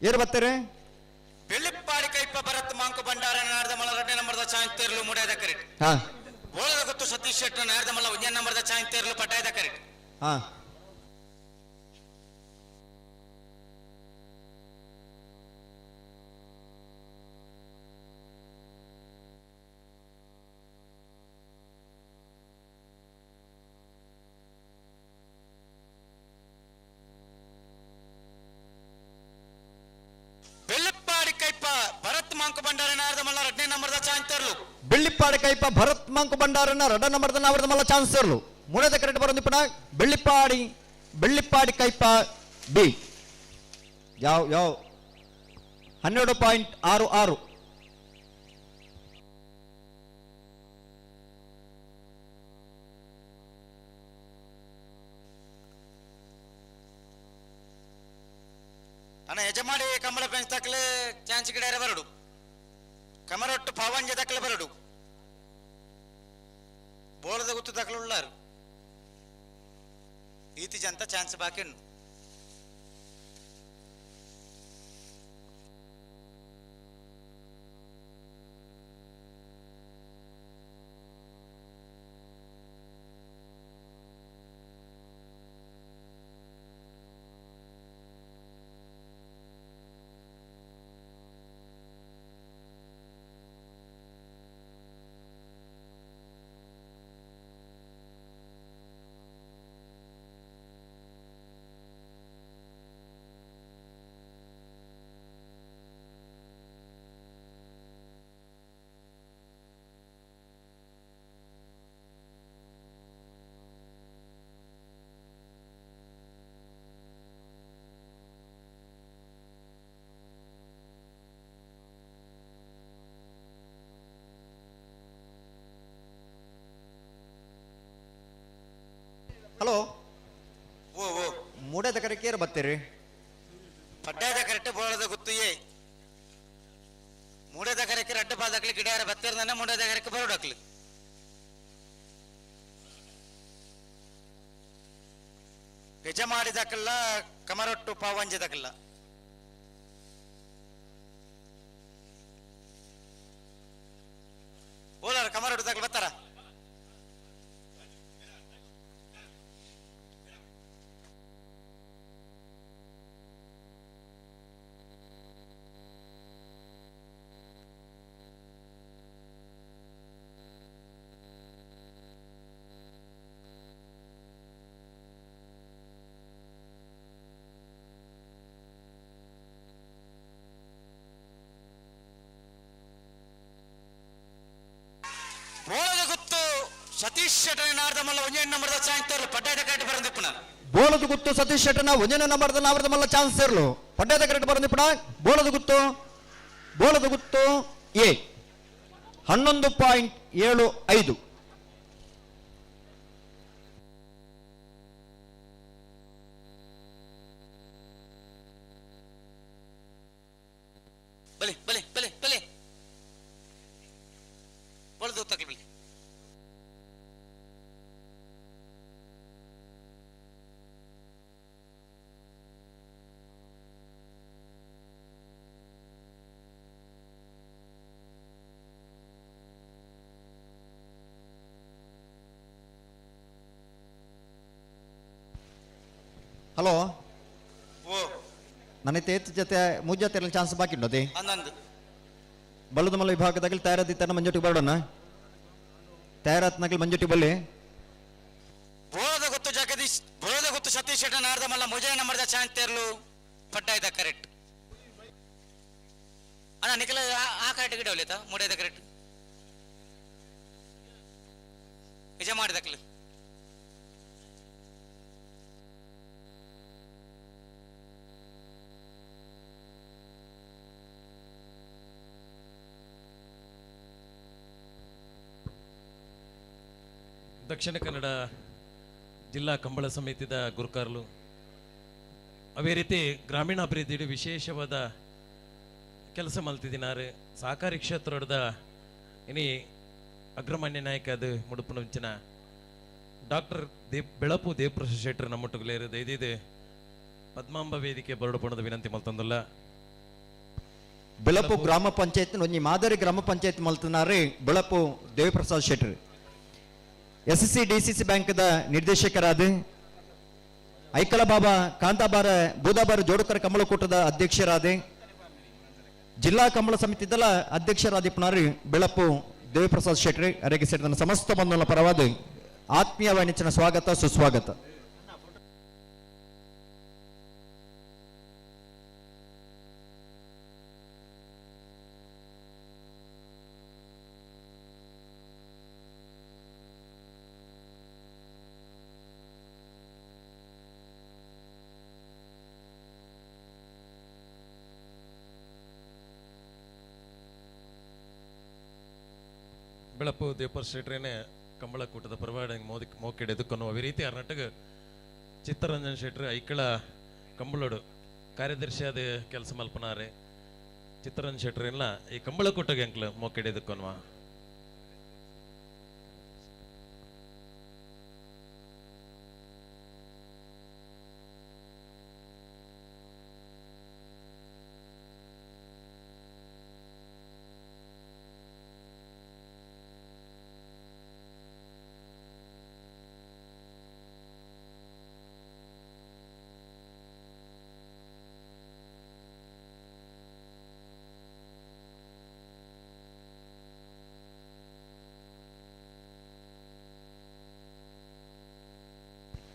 ಏರು ಬತ್ತೇರೆ? ಬೆಳ್ಳಿಪ್ಪಾಡಿ ಕೈಪ ಭರತ್ ಮಾಂಕು ಭಂಡಾರ ನಾರ್ದ ಮಲ್ಲ ರಡ್ಡೆ ನಂಬರ್ದ ಚಾಂಚ್ ತೇರ್ಲು ಮುಡಾಯದ ಕರೆಕ್ಟ್. ಹಾ. ಬೋಳದ ಗೊತ್ತು ಸತೀಶ್ ಶೆಟ್ಟ ನಾರ್ದ ಮಲ್ಲ ಒಂಜೇ ನಂಬರ್ದ ಚಾಂಚ್ ತೇರ್ಲು ಪಟ್ಟಾಯದ ಕರೆಕ್ಟ್. ಹಾ. ಬೆಳ್ಳಿಪ್ಪಾಡಿ ಕೈಪ ಭರತ್ ಮಾಂಕು ಭಂಡಾರ ನಾರ್ದ ಮಲ್ಲ ರಡ್ಡೆ ನಂಬರ್ದ ಚಾಂಚ್ ತೇರ್ಲು. ಬೆಳ್ಳಿಪ್ಪಾಡಿ ಕೈಪ ಭರತ್ ಮಾಂಕು ಭಂಡಾರನ ರಡ್ಡ ನಂಬರ್ದ ನಾವರ್ದ ಮಲ್ಲ ಚಾನ್ಸ್ ತೇರ್ಲು ಮೂಡದ ಕರೆಕ್ಟ್ ಬರೋದು ಪುನಃ ಬೆಳ್ಳಿಪ್ಪಾಡಿ ಬೆಳ್ಳಿಪ್ಪಾಡಿ ಕೈಪ ಬಿ ಯಾವ ಯಾವ 12.66. ಅಣ್ಣ ಯಜಮಾಡಿ ಕಂಬಳ ಬೆಂಚ್ ತಕ್ಲೆ ಚಾನ್ಸ್ ಗಿಡ ಬರಡು ಕಮರೊಟ್ಟು ಪಾವಂಜ ತಕ್ಲೆ ಬರಡು ಬೋಳದ ಗುತ್ತು ತಕ್ಲೆ ಉಳ್ಳಾರು ಈತಿ ಜಂತ ಚಾನ್ಸ್ ಬಾಕಿ ಉಂಡು. ಹಲೋ. ಓ ಓ ಮೂಡದ ಕರೆಕ್ಕೆ ಏರು ಬತ್ತೀರಿ? ಪಡ್ಡಾದ ಕರೆಕ್ಟ್ ಬೋಳದ ಗುತ್ತು ಏ ಮೂಡದ ಕರೆಕ್ಕೆ ರಡ್ಡ ಪಾದಕ್ಲಿ ಗಿಡಾರ ಬತ್ತಿರ್ದನ್ನ ಮೂಡದ ಕರೆಕ್ಕೆ ಬರೋಡಕ್ಲಿ. ಯಜಮಾಡಿದಕ್ಕೆಲ್ಲ ಕಮರೊಟ್ಟು ಪಾವಂಜದಕ್ಕೆಲ್ಲ ಓಲಾರ ಕಮರೊಟ್ಟು ತಕ್ಲು ಬರ್ತಾರ. ಬೋಳದ ಗುತ್ತು ಸತೀಶ್ ಶೆಟ್ಟನ ನಾರ್ದ ಮಲ್ಲ ಒಂಜೇ ನಂಬರ್ದ ಚಾನ್ಸ್ ತೇರ್ಲು ಪಡ್ಡಾಯದ ಕರೆಕ್ಟ್ ಬರಂದಿಪ್ಪುನ. ಬೋಳದ ಗುತ್ತು ಸತೀಶ್ ಶೆಟ್ಟನ ಒಂಜೇ ನಂಬರ್ದ ನಾವರ್ದ ಮಲ್ಲ ಚಾನ್ಸ್ ತೇರ್ಲು ಪಡ್ಡಾಯದ ಕರೆಕ್ಟ್ ಬರಂದಿಪ್ಪುನ. ಬೋಳದ ಗುತ್ತು ಬೋಳದ ಗುತ್ತು ಎ 11.75. ಬಲಿ ಬಲಿ ಬಲಿ ಬಲಿ ಬೋಳದ ಗುತ್ತು ಬಲಿ. ಹಲೋ. ಓ ನನಗೆ ತೇತ್ ಜೊತೆ ಮೂಜ್ ಜೊತೆ ಚಾನ್ಸ್ ಬಾಕಿ ಉಂಟು ಅದೇ. ಅಂದಂದು ಬಲ್ಲದ ಮಲ್ಲ ವಿಭಾಗದಾಗ ತಯಾರಾದಿತ್ತಾನ ಮಂಜೊಟ್ಟಿಗೆ ಬರೋಣ ತಯಾರಾತ್ನಾಗಲಿ ಮಂಜೊಟ್ಟಿ ಬಲ್ಲಿ. ಬೋಳದ ಗೊತ್ತು ಜಗದೀಶ್ ಬೋಳದ ಗೊತ್ತು ಸತೀಶ್ ಶೆಟ್ಟ ನಾರ್ದ ಮಲ್ಲ ಮುಜೆ ನಂಬರ್ದ ಚಾನ್ಸ್ ತೇರ್ಲು ಪಡ್ಡಾಯ್ದ ಕರೆಕ್ಟ್. ಅಣ್ಣ ನಿಖಲ ಆ ಕರೆಕ್ಟ್ ಗಿಡ ಒಳ್ಳೆತ ಮೂಡಾಯ್ದ ಕರೆಕ್ಟ್ ನಿಜ ಮಾಡಿದಕ್ಲು. ದಕ್ಷಿಣ ಕನ್ನಡ ಜಿಲ್ಲಾ ಕಂಬಳ ಸಮಿತಿದ ಗುರುಕಾರ್ಲು ಅದೇ ರೀತಿ ಗ್ರಾಮೀಣಾಭಿವೃದ್ಧಿ ವಿಶೇಷವಾದ ಕೆಲಸ ಮಲ್ತಿದಿನಾರು ಸಹಕಾರಿ ಕ್ಷೇತ್ರದ ಇನಿ ಅಗ್ರಮಾನ್ಯ ನಾಯಕ ಅದು ಮುಡುಪುನಂಚಿನ ಡಾಕ್ಟರ್ ಬೆಳಪು ದೇವಪ್ರಸಾದ್ ಶೆಟ್ಟರ್ ನಮ್ಮೊಟ್ಟುಗುಲೇರು ದಯದಿದ್ದು ಪದ್ಮಾಂಬ ವೇದಿಕೆ ಬರಡು ಪಣದ ವಿನಂತಿ ಮಲ್ತಂದಲ್ಲ. ಬೆಳಪು ಗ್ರಾಮ ಪಂಚಾಯತ್ ಒಂಜಿ ಮಾದರಿ ಗ್ರಾಮ panchayat ಮಲ್ತನಾರೆ Belapu Deviprasad Shettar. S C D C C ಬ್ಯಾಂಕ್ದ ನಿರ್ದೇಶಕರಾದ ಐಕಳ ಬಾಬಾ ಕಾಂತಾಬಾರ ಬೂದಾಬಾರ ಜೋಡುಕರ ಕಮಲಕೂಟದ ಅಧ್ಯಕ್ಷರಾದ ಜಿಲ್ಲಾ ಕಮಲ ಸಮಿತಿದಲ ಅಧ್ಯಕ್ಷರಾದಿಪ್ಪನಾರು ಬೆಳಪು ದೇವಿಪ್ರಸಾದ್ ಶೆಟ್ಟರ್ ಅರೆಗೆ ಸೇರಿದ ಸಮಸ್ತ ಬಂಧುಗಳ ಪರವಾದ ಆತ್ಮೀಯ ವಾಣಿಜ್ಯನ ಸ್ವಾಗತ ಸುಸ್ವಾಗತ. ಬೆಳಪು ದೇವಪರ್ ಶೆಟ್ರೇನೆ ಕಂಬಳಕೂಟದ ಪರವಾಡ ಮೋದಿ ಮೋಕೆಡೆ ಎದುಕೊನ್ನುವ ರೀತಿ ಅರ್ನಾಟಕ ಚಿತ್ತರಂಜನ್ ಶೆಟ್ರು ಐಕಳ ಕಂಬಳೋಡು ಕಾರ್ಯದರ್ಶಿಯಾದ ಕೆಲಸ ಮಲ್ಪನಾರೆ ಚಿತ್ತರಂಜನ್ ಶೆಟ್ರೆಲ್ಲ ಈ ಕಂಬಳಕೂಟಗೆ ಅಂಕ್ಲ ಮೋಕೆಡೆ ಎದುಕೊನ್ನುವ.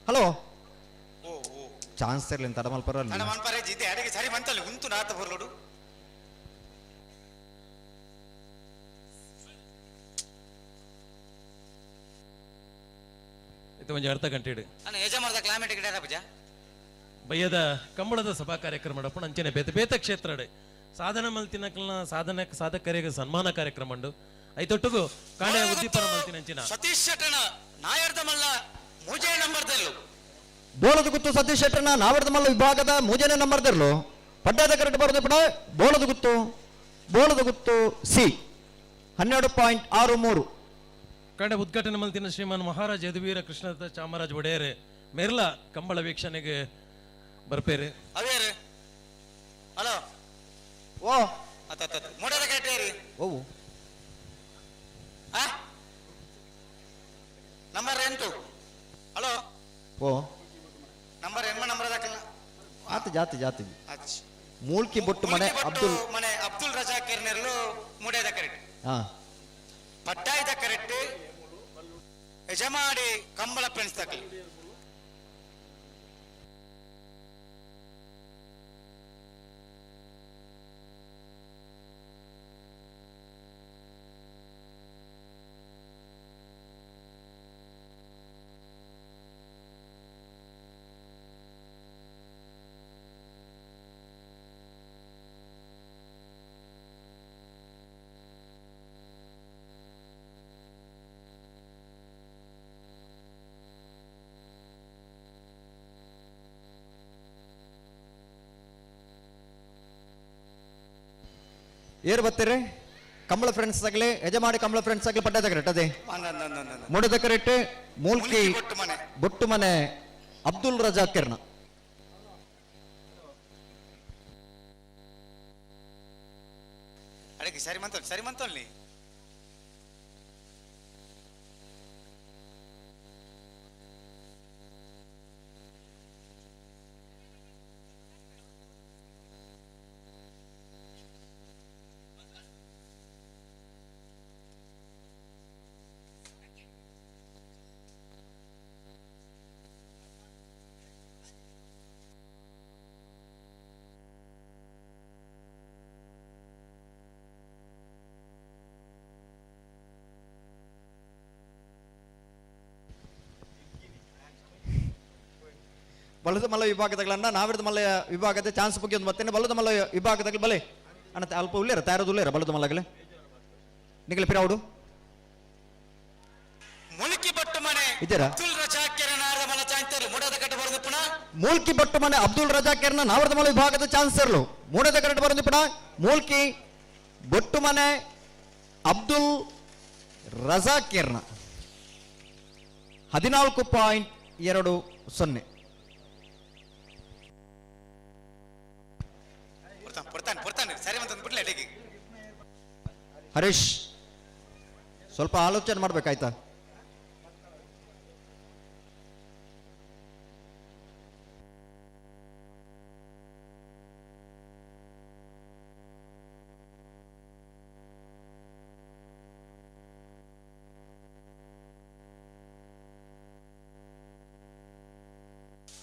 ಹಲೋ ಚಾನ್ಸ್ ಇರಲಿ ತಡ ಮಲ್ಪರ ತಡ ಮಲ್ಪರೆ ಜಿದ್ದೆ ಅಡಿಗೆ ಸರಿ ಬಂತಲ್ಲ ಉಂತು ನಾತ ಬರ್ಲೋಡು. ಇದು ಒಂಜಿ ಅರ್ಧ ಗಂಟೆ ಇಡು. ಅಣ್ಣ ಯಜಮಾನದ ಕ್ಲೈಮೇಟ್ ಗಿಡ ಪೂಜಾ ಬಯ್ಯದ ಕಂಬಳದ ಸಭಾ ಕಾರ್ಯಕ್ರಮ ಡಪ್ಪಣ ಅಂಚನೆ ಬೇತೆ ಬೇತೆ ಕ್ಷೇತ್ರಡೆ ಸಾಧನ ಮಲ್ತಿನಕಲ್ನ ಸಾಧನೆ ಸಾಧಕರಿಗೆ ಸನ್ಮಾನ ಕಾರ್ಯಕ್ರಮ ಉಂಡು. ಐತೊಟ್ಟುಗು ಕಾಂಡೆ ಉದ್ದೀಪನ ಮಲ್ತಿನ ಅಂಚಿನ ಸತೀಶ್ ಶೆಟ್ಟನ ನಾಯರ್ದ ಮಲ್ಲ ಮೂಜೆ ನಂಬರ್ ದೆಲ್ಲು ಬೋಳದ ಗುತ್ತು ಸತೀಶ್ ಶೆಟ್ಟನ ನಾವರ್ದ ಮಲ್ಲ ವಿಭಾಗದ ಮೂಜನೇ ನಂಬರ್ ದೆಲ್ಲು ಪಡ್ಡದ ಕರೆಕ್ಟ್ ಬರೋದು ಪಡ ಬೋಳದ ಗುತ್ತು ಬೋಳದ ಗುತ್ತು ಸಿ 12.63. ಕಾಂಡೆ ಉದ್ಘಾಟನೆ ಮಲ್ತಿನ ಶ್ರೀಮಾನ್ ಮಹಾರಾಜ ಯದುವೀರ ಕೃಷ್ಣದತ್ತ ಚಾಮರಾಜ ಒಡೆಯರ್ ಮೆರ್ಲ ಕಂಬಳ ವೀಕ್ಷಣೆಗೆ ಬರ್ಪೇರು. ಅವೇರು ಹಲೋ ಓ ಅತ್ತ ಮೂಡದ ಕಟ್ಟೇರಿ ಓ ಆ ನಂಬರ್ 8. ಹಲೋ ಓ ನಂಬರ್ ಎಮ್ಮ ನಂಬರ್ ದಾಕಲ್ಲ ಆತ ಜಾತಿ ಜಾತಿ ಮೂಲ್ಕಿ ಬೊಟ್ಟು ಮನೆ ಅಬ್ದುಲ್ ಮನೆ ಅಬ್ದುಲ್ ರಜಾಕ್ ನೆರ್ಲು ಮೂಡೇದ ಕರೆಕ್ಟ್ ಹಾ ಪಟ್ಟಾಯ್ದ ಕರೆಕ್ಟ್ ಯಜಮಾಡಿ ಕಂಬಳ ಫ್ರೆಂಡ್ಸ್ ತಕಲಿ. ಏರ್ ಬರ್ತೀರಿ ಕಂಬಳ ಫ್ರೆಂಡ್ಸ್ ಆಗಲಿ ಯಜಮಾಡಿ ಕಂಬಳ ಫ್ರೆಂಡ್ಸ್ ಆಗಲಿ ಪಡ್ಡದ ಕರೆಕ್ಟ್ ಅದೇ ಮೂಡದ ಕರೆಕ್ಟ್ ಮೂಲ್ಕಿ ಬೊಟ್ಟು ಮನೆ ಅಬ್ದುಲ್ ರಜಾಕ್ ಕಿರಣ. ಅಡಗೆ ಸರಿ ಮಂತಲ್ ಸರಿ ಮಂತಲ್ಲಿ ಬಲದ ಮಲ್ಲ ವಿಭಾಗದಗಳನ್ನ ನಾವಿರದ ಮಲ್ಲ ವಿಭಾಗದ ಚಾನ್ಸ್ ಬಗ್ಗೆ ಒಂದು ಮತ್ತೆ ಬಲದ ಮಲ್ಲ ವಿಭಾಗದಾಗ ಬಲೆ ಅಣ್ಣ ಅಲ್ಪ ಉಳ್ಳೇರ ತಯಾರದ ಉಳ್ಳೇರ ಬಲದ ಮಲ್ಲಗಲೆ ನಿಗಲ ಪಿರಾವುಡು ಮುಲ್ಕಿ ಬಟ್ಟು ಮನೆ ಇದ್ದೀರಾ? ಅಬ್ದುಲ್ ರಜಾಕ್ ನಾರದ ಮಲ್ಲ ಚಾಂತರು ಮೂಡದ ಕಟ್ಟ ಬರೋದು ಪುನಃ ಮೂಲ್ಕಿ ಬಟ್ಟು ಮನೆ ಅಬ್ದುಲ್ ರಜಾಕ್ ನಾವರದ ಮಲ್ಲ ವಿಭಾಗದ ಚಾನ್ಸರ್ಲು ಮೂಡದ ಕರೆಕ್ಟ್ ಬರೋದು ಪುನಃ ಮೂಲ್ಕಿ ಬೊಟ್ಟು ಮನೆ ಅಬ್ದುಲ್ ರಜಾಕ್ 14.20. ಪೊರ್ತಾನೆ ಪೊರ್ತಾನೆ ಸರಿ ಅಂತ ಬಿಡ್ಲೆ ಅಡಿಗೆ. ಹರೀಶ್ ಸ್ವಲ್ಪ ಆಲೋಚನೆ ಮಾಡ್ಬೇಕಾಯ್ತಾ?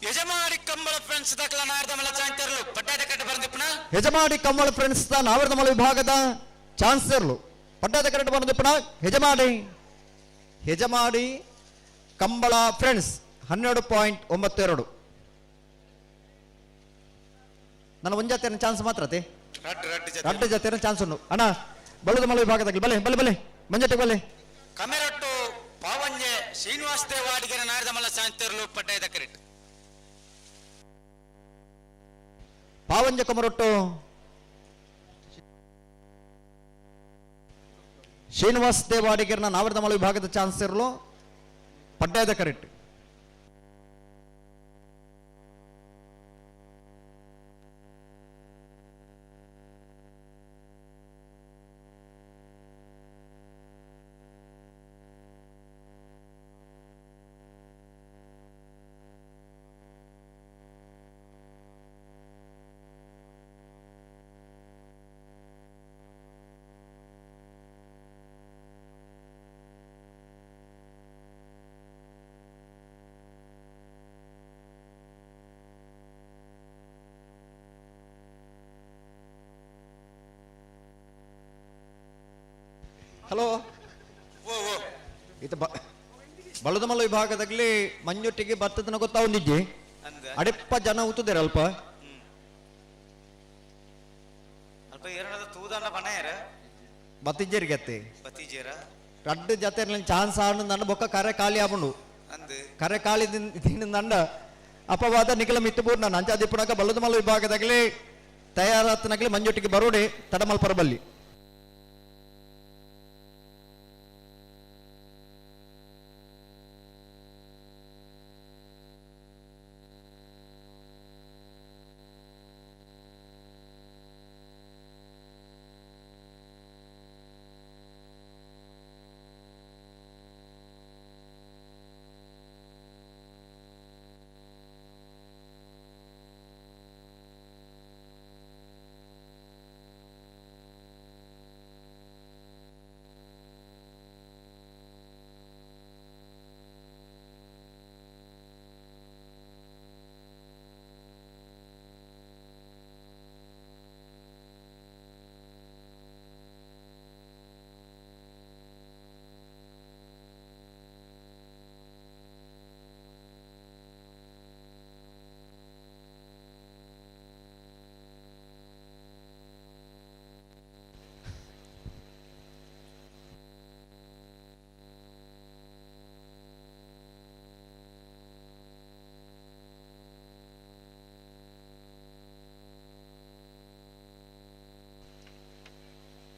ಯಜಮಾಡಿ ಕಂಬಳ ಫ್ರೆಂಡ್ಸ್ ದಕ್ಲ ನಾರ್ದಮಲ ಚಾಂತರ್ಲು ಪಟ್ಟಾದ ಕಟ್ಟ ಬಂದಿಪ್ಪನ. ಯಜಮಾಡಿ ಕಂಬಳ ಫ್ರೆಂಡ್ಸ್ the ನಾವರ್ದಮಲ ವಿಭಾಗದ ಚಾನ್ಸರ್ಲು ಪಟ್ಟಾದ ಕರೆಕ್ಟ್ ಬಂದಿಪ್ಪನ. ಯಜಮಾಡಿ ಯಜಮಾಡಿ ಕಂಬಳ ಫ್ರೆಂಡ್ಸ್ 12.92. ನನ್ನ ಒಂಜಾತಿನ ಚಾನ್ಸ್ ಮಾತ್ರ ಅತೆ ರಡ್ಡು ಜಾತಿನ ಚಾನ್ಸ್ ಉಂಡು ಅಣ್ಣ. ಬಳುದಮಲ ವಿಭಾಗದಾಗ ಬಲೆ ಬಲೆ ಬಲೆ ಮಂಜಟ್ಟೆ ಬಲೆ. ಕಮೆರೊಟ್ಟು ಪಾವಂಜೆ ಶ್ರೀನಿವಾಸ ದೇವ ಅಡಿಗೆರ ನಾರ್ದಮಲ ಚಾಂತರ್ಲು ಪಟ್ಟಾದ ಕರೆಕ್ಟ್. ಪಾವಂಜ ಕಮರೊಟ್ಟು ಶ್ರೀನಿವಾಸ ದೇವ ಅಡಿಗೆರ್ನ ನಾವರ್ದಮಲ ವಿಭಾಗದ ಚಾನ್ಸರ್ಲು ಪಡ್ಡಾಯದ ಕರೆಕ್ಟ್. ಹಲೋ, ಇದು ಬಲದಮಲ ವಿಭಾಗದಲ್ಲಿ ಮಂಜೊಟ್ಟಿಗೆ ಬರ್ತದನ ಗೊತ್ತಾ ಒಂದಿಜ್ಜಿ ಅಡೆಪ್ಪ ಜನ ಉತ್ತುದೇರ ಅಲ್ಪ ಅಲ್ಪ ಎರಡದ ತೂದಣ್ಣ ಬಣ್ಣಯರ ಬತ್ತಿಜ್ಜರಿಗೆ ಅತ್ತೆ ಬತ್ತಿಜ್ಜೇರ ರಡ್ಡು ಜೊತೆ ಚಾನ್ಸ್ ಆಡು ನನ್ನ ಬೊಕ್ಕ ಕರೆ ಖಾಲಿ ಆಪುಂಡು. ಕರೆ ಖಾಲಿ ತಿಂದಂಡ ಅಪವಾದ ನಿಖಲ ಮಿತ್ತುಬೂರ್ ನಾನು ಅಂಚಾದಿಪ್ಪುನಕ ಬಲದಮಲ ವಿಭಾಗದಾಗಲಿ ತಯಾರಾತನಾಗಲಿ ಮಂಜೊಟ್ಟಿಗೆ ಬರೋಡೆ ತಡಮಲ್ಪರ ಬಲ್ಲಿ.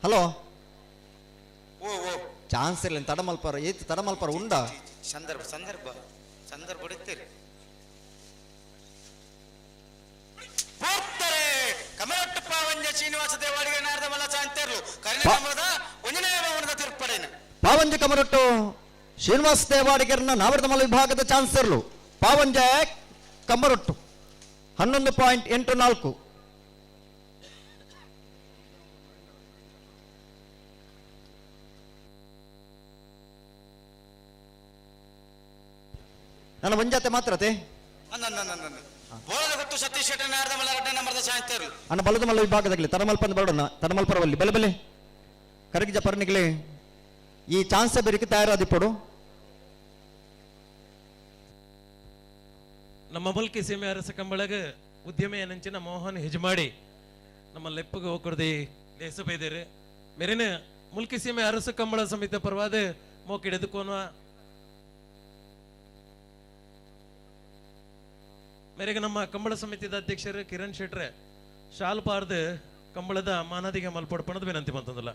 ಹಲೋ, ಚಾನ್ಸ್ ಇಲ್ಲ ತಡಮಲ್ಪರ ಏತ್ ತಡಮಲ್ಪರ ಉಂಡ ಸಂದರ್ಭ ಸಂದರ್ಭ ಸಂದರ್ಭ ಹೊಡಿತೀರಿ. ಹೋಗ್ತಾರೆ ಕಮಲೊಟ್ಟು ಪಾವಂಜ ಶ್ರೀನಿವಾಸ ದೇವಾಡಿಗೆ ನಾರದಮಲ್ಲ ಚಾಂತರ್ಲು ಕರ್ನಾಟಕದ ಒಂಜನೇ ಭವನದ ತಿರುಪಡೆನ. ಪಾವಂಜ ಕಮರೊಟ್ಟು ಶ್ರೀನಿವಾಸ ದೇವಾಡಿಗರನ್ನ ನಾವರ್ದಮಲ ವಿಭಾಗದ ಚಾನ್ಸರ್ಲು ಪಾವಂಜ ಕಮರೊಟ್ಟು 11.84. ನನ್ನ ಒಂಜಾತೆ ಮಾತ್ರತೆ ಅಣ್ಣ ಬಲದಮಲ್ಲ ವಿಭಾಗದಾಗಲಿ ತಡಮಲ್ಪಂದ ಬರೋಣ ತಡಮಲ್ಪರವಲ್ಲಿ ಬಲೆ ಬಲೆ ಕರಗಿಜ ಪರ್ಣಿಗಲಿ ಈ ಚಾನ್ಸ್ ಬೇರಿಕೆ ತಯಾರಾದಿಪ್ಪಡು. ನಮ್ಮ ಮುಲ್ಕಿ ಸೀಮೆ ಅರಸ ಕಂಬಳಗ ಉದ್ಯಮಿಯ ನಂಚಿನ ಮೋಹನ್ ಹೆಜ್ಮಾಡಿ ನಮ್ಮ ಲೆಪ್ಪಗೆ ಹೋಗ್ಕೊಡ್ದಿ ಲೇಸು ಬೈದೇರು ಮೇರಿನ ಮುಲ್ಕಿ ಸೀಮೆ ಅರಸು ಕಂಬಳ ಸಮಿತಿ ಪರವಾದ ಮೋಕಿಡೆದುಕೋನುವ ಮೇರೆಗೆ ನಮ್ಮ ಕಂಬಳ ಸಮಿತಿದ ಅಧ್ಯಕ್ಷರು ಕಿರಣ್ ಶೆಟ್ರೆ ಶಾಲ್ ಪಾರ್ದು ಕಂಬಳದ ಮಾನದಿಗೆ ಮಲ್ಪಡ್ಪಣದ ವಿನಂತಿ ಬಂತಂದಲ್ಲ.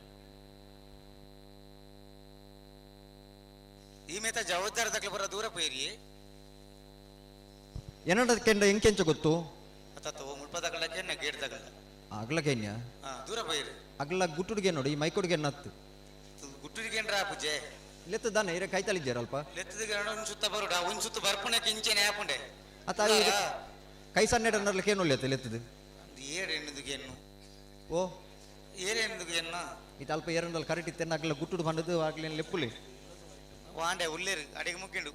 ಈ ಮೇತ ಜವಾಬ್ದಾರಿ ದಕ್ಲ ಬರ ದೂರ ಪೋಯಿರಿ. ಏನಡಕ್ಕೆಂಡ ಎಂಕೆಂಚ ಗೊತ್ತು ಅತ್ತ ಮುಳ್ಪದಗಳಕ್ಕೆ ಗೇಟ್ ದಗಲ ಅಗ್ಲಕೇನ್ಯ ದೂರ ಪೋಯಿರಿ. ಅಗ್ಲ ಗುಟ್ಟುಡಿಗೆ ನೋಡಿ ಈ ಮೈಕೊಡಿಗೆ ನತ್ತು ಗುಟ್ಟುರಿಗೇನ್ರ ಪೂಜೆ ಲೆತ್ತದಾನೆ ಇರ ಕೈತಲಿದ್ದೀರ ಅಲ್ಪ ಲೆತ್ತದ ಒಂದ್ ಸುತ್ತ ಬರುಡ ಒಂದ್ ಸುತ್ತ ಬರ್ಪಣಕ್ಕೆ ಇಂಚೆನೆ ಆಪುಂಡೆ ಅತ್ತ ಕೈ ಸಣ್ಣ ಅನ್ನರ್ಲಕ್ಕೆ ಏನು ಲೆತ್ತ ಲೆತ್ತದು ಏರೆಣ್ಣದುಗೇನು ಓ ಏರೆಣ್ಣದುಗೇನು ಇದು ಅಲ್ಪ ಏರಂಡಲ್ ಕರೆಕ್ಟ್ ಇತ್ತೆನ್ನಾಗಲ್ಲ ಗುಟ್ಟುಡು ಬಂದದ್ದು ಆಗ್ಲಿ ಲೆಪ್ಪುಲಿ ವಾಂಡೆ ಉಲ್ಲೇರು ಅಡಿಗೆ ಮುಕ್ಕಿಂಡು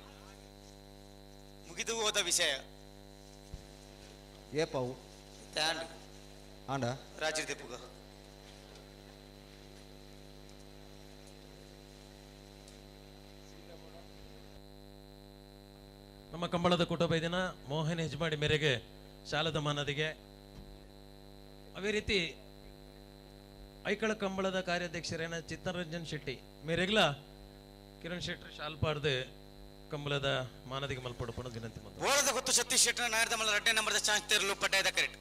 ಮುಗಿದು ಹೋದ ವಿಷಯ ಏ ಪಾವು ತಾಂಡು ಆಂಡ ರಾಜ್ಯ ದೆಪ್ಪುಗ ನಮ್ಮ ಕಂಬಳದ ಕುಟುಂಬ ಮೋಹನ್ ಹೆಜ್ಮಾಡಿ ಮೇರೆಗೆ ಶಾಲದ ಮಾನದಿಗೆ. ಅದೇ ರೀತಿ ಐಕಳ ಕಂಬಳದ ಕಾರ್ಯಾಧ್ಯಕ್ಷರೇನ ಚಿತ್ತರಂಜನ್ ಶೆಟ್ಟಿ ಮೇರೆಗ್ಲ ಕಿರಣ್ ಶೆಟ್ಟಿ ಶಾಲ್ಪಾರ್ದು ಕಂಬಳದ ಮಾನದಿಗೆ ಮಲ್ಪಡುಪಣ ವಿನಂತಿ ಮಂತು. ಬೋಳದ ಗೊತ್ತು ಸತೀಶ್ ಶೆಟ್ಟರ್ ನಾಯರ್ದ ಮಲ್ಲ ರಡ್ಡೆ ನಂಬರ್ದ ಚಾನ್ಸ್ ತೆರಲು ಪಡ್ಡಾಯದ ಕರೆಕ್ಟ್.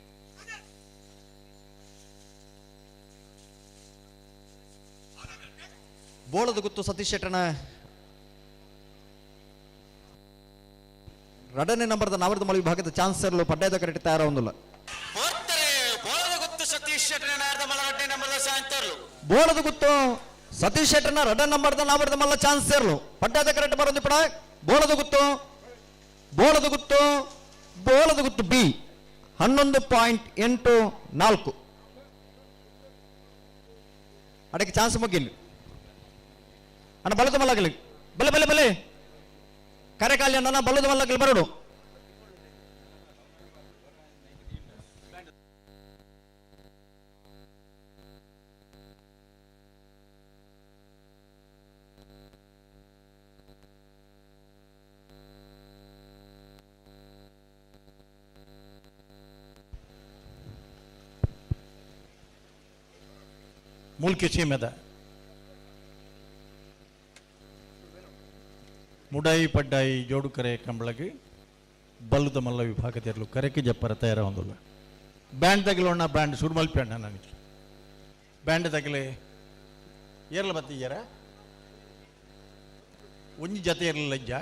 ಬೋಳದ ಗುತ್ತು ಸತೀಶ್ ಶೆಟ್ಟರ್ನ ರಡನೆ ನಂಬರ್ದ ನಾವರ್ದ ಮಳ ವಿಭಾಗದ ಚಾನ್ಸರ್ಲು ಪಡ್ಡಾಯದ ಕರೆಕ್ಟ್ ತಯಾರ ಒಂದಿಲ್ಲ. ಬೋಳದ ಗುತ್ತು ಸತೀಶ್ ಶೆಟ್ಟರ್ ನಾಯರ್ದ ಮಲ್ಲ ರಡ್ಡೆ ನಂಬರ್ದ ಚಾನ್ಸ್ ತೆರಲು. ಬೋಳದ ಗುತ್ತು ಸತೀಶ್ ಶೆಟ್ಟರ್ನ ರಡ್ಡ ನಂಬರ್ದ ನಾವರ್ದ ಮಲ್ಲ ಚಾನ್ಸ್ ಸೇರ್ಲು ಪಡ್ಡಾಯದ ಕರೆಕ್ಟ್ ಬರೋದು ಪಡ. ಬೋಳದ ಗುತ್ತು ಬೋಳದ ಗುತ್ತು ಬೋಳದ ಗುತ್ತು ಬಿ 11.84 ಅದಕ್ಕೆ ಚಾನ್ಸ್ ಮುಗಿಲ್ ಅಣ್ಣ ಬಲದ ಮಲ್ಲಗಲಿ ಬಲೆ ಬಲೆ ಬಲೆ ಕರೆಕಾಲಿ ಅಣ್ಣ ಬಲದ ಮಲ್ಲಗಲಿ ಬರೋಡು. ಮೂಲ್ಕಿ ಸೀಮೆದ ಮುಡಾಯಿ ಪಡ್ಡಾಯಿ ಜೋಡುಕರೆ ಕಂಬಳಗೆ ಬಲ್ಲದ ಮಲ್ಲ ವಿಭಾಗದಿರಲು ಕರೆಕೆ ಜಪ್ಪರ ತಯಾರ ಹೊಂದಲ್ಲ. ಬ್ಯಾಂಡ್ ತಗಲೋಣ ಬ್ಯಾಂಡ್ ಸುಡ್ಮಲ್ಪಿ ಅಣ್ಣ ನನಗೆ ಬ್ಯಾಂಡ್ ತಗಲೆ ಏರ್ಲ ಬತ್ತಿಯ್ಯಾರ ಒಂಜಿ ಜತೆ ಇರಲಿಲ್ಲ ಅಜ್ಜ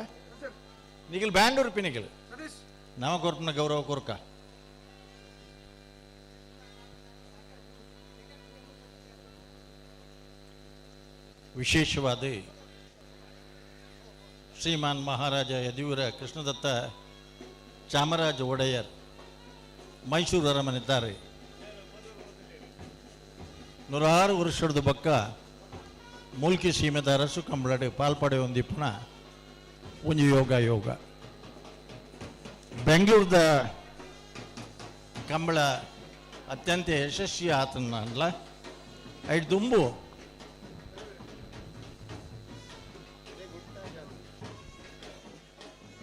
ನಿಗಲ್ ಬ್ಯಾಂಡ್ ಉರುಪಿ ನಿಗಲ್ ನವ ಕೊರ್ಪನ ಗೌರವ ಕೊರ್ಕ. ವಿಶೇಷವಾದ ಶ್ರೀಮಾನ್ ಮಹಾರಾಜ ಯದುವೀರ ಕೃಷ್ಣದತ್ತ ಚಾಮರಾಜ ಒಡೆಯರ್ ಮೈಸೂರು ಅರಮನೆದ್ದಾರೆ. ನೂರಾರು ವರ್ಷದ ಬಕ್ಕ ಮೂಲ್ಕಿ ಸೀಮೆದ ಅರಸು ಕಂಬಳಡೆ ಪಾಲ್ಪಡೆ ಒಂದಿಪ್ಪಣ ಒಂಜಿ ಯೋಗ ಯೋಗ. ಬೆಂಗಳೂರದ ಕಂಬಳ ಅತ್ಯಂತ ಯಶಸ್ವಿ ಆತನಲ್ಲ ಐದು ದುಂಬು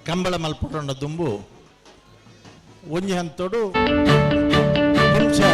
ಕಂಬಳ ಮಲ್ಪುಟೊಂಡ ದುಂಬು ಒಂಜಿ ಹಂತೋಡು ಹಿಂಸೆ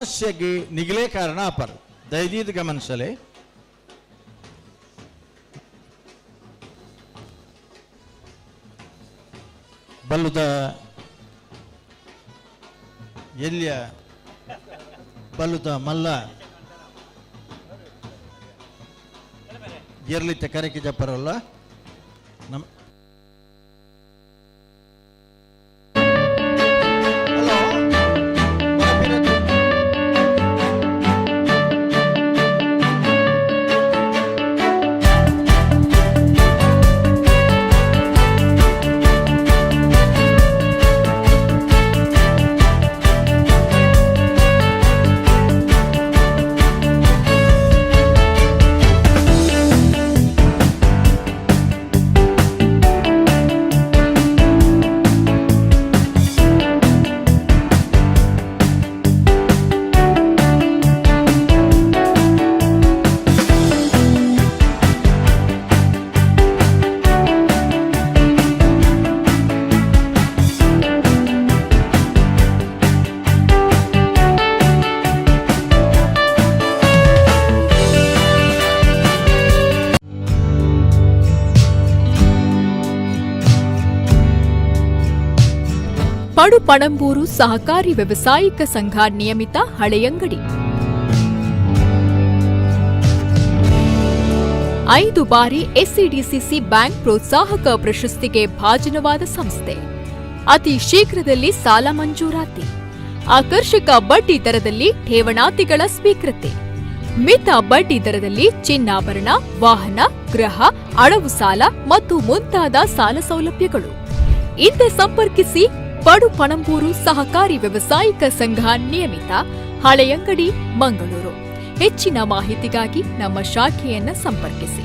ಸಮಸ್ಯೆಗೆ ನಿಗಲೇ ಕಾರಣ ಅಪರ್ ದಯದೀದ್ ಗಮನಿಸಲೆ. ಬಲ್ಲುದ ಎಲ್ಲಿಯ ಬಲ್ಲುದ ಮಲ್ಲ ಎರ್ಲಿತ್ತ ಕರೆಕೆ ಜಪ್ಪರಲ್ಲ ನಮ್ಮ ಪಡುಪಣಂಬೂರು ಸಹಕಾರಿ ವ್ಯವಸಾಯಿಕ ಸಂಘ ನಿಯಮಿತ ಹಳೆಯಂಗಡಿ. 5 ಬಾರಿ ಎಸ್ಸಿಡಿಸಿಸಿ ಬ್ಯಾಂಕ್ ಪ್ರೋತ್ಸಾಹಕ ಪ್ರಶಸ್ತಿಗೆ ಭಾಜನವಾದ ಸಂಸ್ಥೆ. ಅತಿ ಶೀಘ್ರದಲ್ಲಿ ಸಾಲ ಮಂಜೂರಾತಿ, ಆಕರ್ಷಕ ಬಡ್ಡಿ ದರದಲ್ಲಿ ಠೇವಣಾತಿಗಳ ಸ್ವೀಕೃತಿ, ಮಿತ ಬಡ್ಡಿ ದರದಲ್ಲಿ ಚಿನ್ನಾಭರಣ, ವಾಹನ, ಗೃಹ, ಅಡವು ಸಾಲ ಮತ್ತು ಮುಂತಾದ ಸಾಲ ಸೌಲಭ್ಯಗಳು. ಹಿಂದೆ ಸಂಪರ್ಕಿಸಿ ಪಡುಪಣಂಬೂರು ಸಹಕಾರಿ ವ್ಯವಸಾಯಿಕ ಸಂಘ ನಿಯಮಿತ, ಹಳೆಯಂಗಡಿ, ಮಂಗಳೂರು. ಹೆಚ್ಚಿನ ಮಾಹಿತಿಗಾಗಿ ನಮ್ಮ ಶಾಖೆಯನ್ನು ಸಂಪರ್ಕಿಸಿ.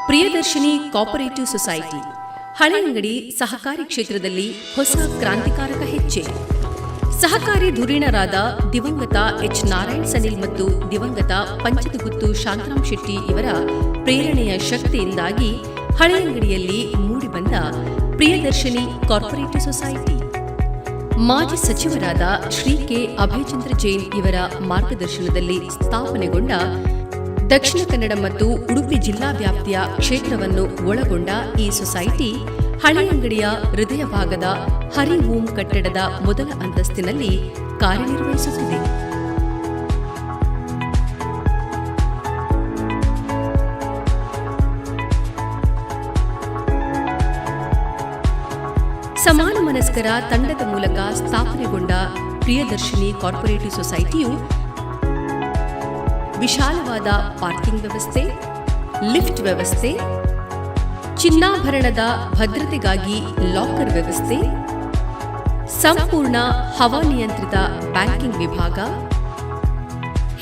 ಪ್ರಿಯದರ್ಶಿನಿ ಕೋಆಪರೇಟಿವ್ ಸೊಸೈಟಿ ಹಳೆಯಂಗಡಿ ಸಹಕಾರಿ ಕ್ಷೇತ್ರದಲ್ಲಿ ಹೊಸ ಕ್ರಾಂತಿಕಾರಕ ಹೆಜ್ಜೆ. ಸಹಕಾರಿ ಧುರೀಣರಾದ ದಿವಂಗತ ಎಚ್ ನಾರಾಯಣ್ ಸನಿಲ್ ಮತ್ತು ದಿವಂಗತ ಪಂಚದಗುತ್ತು ಶಾಂತರಾಮ್ ಶೆಟ್ಟಿ ಇವರ ಪ್ರೇರಣೆಯ ಶಕ್ತಿಯಿಂದಾಗಿ ಹಳೆಯಂಗಡಿಯಲ್ಲಿ ಮೂಡಿಬಂದ ಪ್ರಿಯದರ್ಶಿನಿ ಕಾರ್ಪೊರೇಟಿವ್ ಸೊಸೈಟಿ ಮಾಜಿ ಸಚಿವರಾದ ಶ್ರೀ ಕೆ ಅಭಯಚಂದ್ರ ಜೈನ್ ಇವರ ಮಾರ್ಗದರ್ಶನದಲ್ಲಿ ಸ್ಥಾಪನೆಗೊಂಡ ದಕ್ಷಿಣ ಕನ್ನಡ ಮತ್ತು ಉಡುಪಿ ಜಿಲ್ಲಾ ವ್ಯಾಪ್ತಿಯ ಕ್ಷೇತ್ರವನ್ನು ಒಳಗೊಂಡ ಈ ಸೊಸೈಟಿ ಹಳೆಯಂಗಡಿಯ ಹೃದಯ ಭಾಗದ ಹರಿ ಓಂ ಕಟ್ಟಡದ ಮೊದಲ ಅಂತಸ್ತಿನಲ್ಲಿ ಕಾರ್ಯನಿರ್ವಹಿಸುತ್ತಿದೆ. ಸಮಾನ ಮನಸ್ಕರ ತಂಡದ ಮೂಲಕ ಸ್ಥಾಪನೆಗೊಂಡ ಪ್ರಿಯದರ್ಶಿನಿ ಕಾರ್ಪೊರೇಟಿವ್ ಸೊಸೈಟಿಯು ವಿಶಾಲವಾದ ಪಾರ್ಕಿಂಗ್ ವ್ಯವಸ್ಥೆ, ಲಿಫ್ಟ್ ವ್ಯವಸ್ಥೆ, ಚಿನ್ನಾಭರಣದ ಭದ್ರತೆಗಾಗಿ ಲಾಕರ್ ವ್ಯವಸ್ಥೆ, ಸಂಪೂರ್ಣ ಹವಾನಿಯಂತ್ರಿತ ಬ್ಯಾಂಕಿಂಗ್ ವಿಭಾಗ,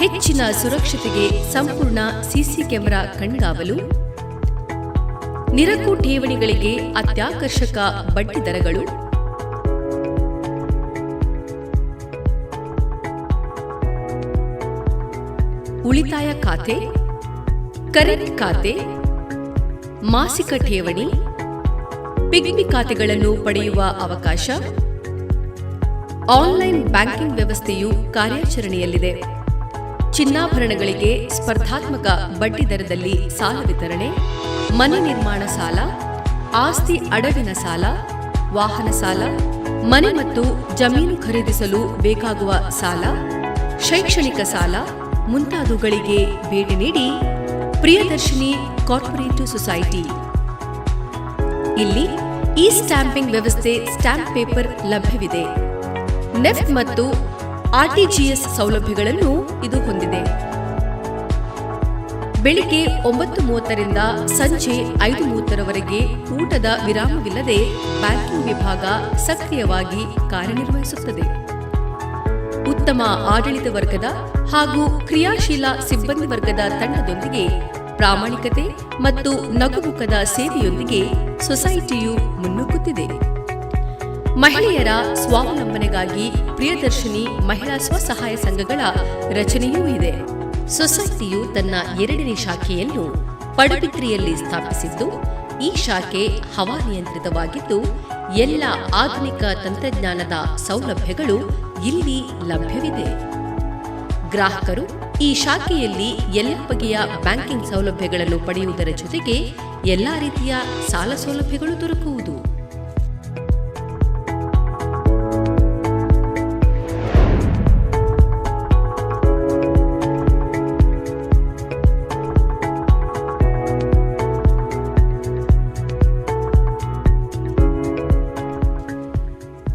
ಹೆಚ್ಚಿನ ಸುರಕ್ಷತೆಗೆ ಸಂಪೂರ್ಣ ಸಿಸಿ ಕ್ಯಾಮೆರಾ ಕಣ್ಗಾವಲು, ನಿರಕು ಠೇವಣಿಗಳಿಗೆ ಅತ್ಯಾಕರ್ಷಕ ಬಡ್ಡಿ ದರಗಳು, ಉಳಿತಾಯ ಖಾತೆ, ಕರೆಂಟ್ ಖಾತೆ, ಮಾಸಿಕ ಠೇವಣಿ, ಪಿಗ್ಮಿ ಖಾತೆಗಳನ್ನು ಪಡೆಯುವ ಅವಕಾಶ, ಆನ್ಲೈನ್ ಬ್ಯಾಂಕಿಂಗ್ ವ್ಯವಸ್ಥೆಯು ಕಾರ್ಯಾಚರಣೆಯಲ್ಲಿದೆ. ಚಿನ್ನಾಭರಣಗಳಿಗೆ ಸ್ಪರ್ಧಾತ್ಮಕ ಬಡ್ಡಿ ದರದಲ್ಲಿ ಸಾಲ ವಿತರಣೆ, ಮನೆ ನಿರ್ಮಾಣ ಸಾಲ, ಆಸ್ತಿ ಅಡವಿನ ಸಾಲ, ವಾಹನ ಸಾಲ, ಮನೆ ಮತ್ತು ಜಮೀನು ಖರೀದಿಸಲು ಬೇಕಾಗುವ ಸಾಲ, ಶೈಕ್ಷಣಿಕ ಸಾಲ ಮುಂತಾದವುಗಳಿಗೆ ಭೇಟಿ ನೀಡಿ ಪ್ರಿಯದರ್ಶಿನಿ ಕಾರ್ಪೊರೇಟಿವ್ ಸೊಸೈಟಿ. ಇಲ್ಲಿ ಇ ಸ್ಟ್ಯಾಂಪಿಂಗ್ ವ್ಯವಸ್ಥೆ, ಸ್ಟ್ಯಾಂಪ್ ಪೇಪರ್ ಲಭ್ಯವಿದೆ. ನೆಫ್ಟ್ ಮತ್ತು ಆರ್ಟಿಜಿಎಸ್ ಸೌಲಭ್ಯಗಳನ್ನು ಇದು ಹೊಂದಿದೆ. ಬೆಳಿಗ್ಗೆ 9:30ರಿಂದ ಸಂಜೆ 5:30ರವರೆಗೆ ಊಟದ ವಿರಾಮವಿಲ್ಲದೆ ಬ್ಯಾಂಕಿಂಗ್ ವಿಭಾಗ ಸಕ್ರಿಯವಾಗಿ ಕಾರ್ಯನಿರ್ವಹಿಸುತ್ತದೆ. ಉತ್ತಮ ಆಡಳಿತ ವರ್ಗದ ಹಾಗೂ ಕ್ರಿಯಾಶೀಲ ಸಿಬ್ಬಂದಿ ವರ್ಗದ ತಂಡದೊಂದಿಗೆ ಪ್ರಾಮಾಣಿಕತೆ ಮತ್ತು ನಗುಮುಖದ ಸೇವೆಯೊಂದಿಗೆ ಸೊಸೈಟಿಯು ಮುನ್ನುಗ್ಗುತ್ತಿದೆ. ಮಹಿಳೆಯರ ಸ್ವಾವಲಂಬನೆಗಾಗಿ ಪ್ರಿಯದರ್ಶಿನಿ ಮಹಿಳಾ ಸ್ವಸಹಾಯ ಸಂಘಗಳ ರಚನೆಯೂ ಇದೆ. ಸೊಸೈಟಿಯು ತನ್ನ 2ನೇ ಶಾಖೆಯನ್ನು ಪಡುಬಿದ್ರಿಯಲ್ಲಿ ಸ್ಥಾಪಿಸಿದ್ದು, ಈ ಶಾಖೆ ಹವಾನಿಯಂತ್ರಿತವಾಗಿದ್ದು ಎಲ್ಲ ಆಧುನಿಕ ತಂತ್ರಜ್ಞಾನದ ಸೌಲಭ್ಯಗಳು ಇಲ್ಲಿ ಲಭ್ಯವಿದೆ. ಗ್ರಾಹಕರು ಈ ಶಾಖೆಯಲ್ಲಿ ಎಲ್ಲ ಬಗೆಯ ಬ್ಯಾಂಕಿಂಗ್ ಸೌಲಭ್ಯಗಳನ್ನು ಪಡೆಯುವುದರ ಜೊತೆಗೆ ಎಲ್ಲ ರೀತಿಯ ಸಾಲ ಸೌಲಭ್ಯಗಳು ದೊರಕುವುದು.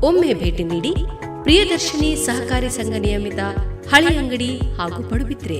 ಒಮ್ಮೆ ಭೇಟಿ ನೀಡಿ ಪ್ರಿಯದರ್ಶಿನಿ ಸಹಕಾರಿ ಸಂಘ ನಿಯಮಿತ, ಹಳೆಯಂಗಡಿ ಹಾಗೂ Padubidri.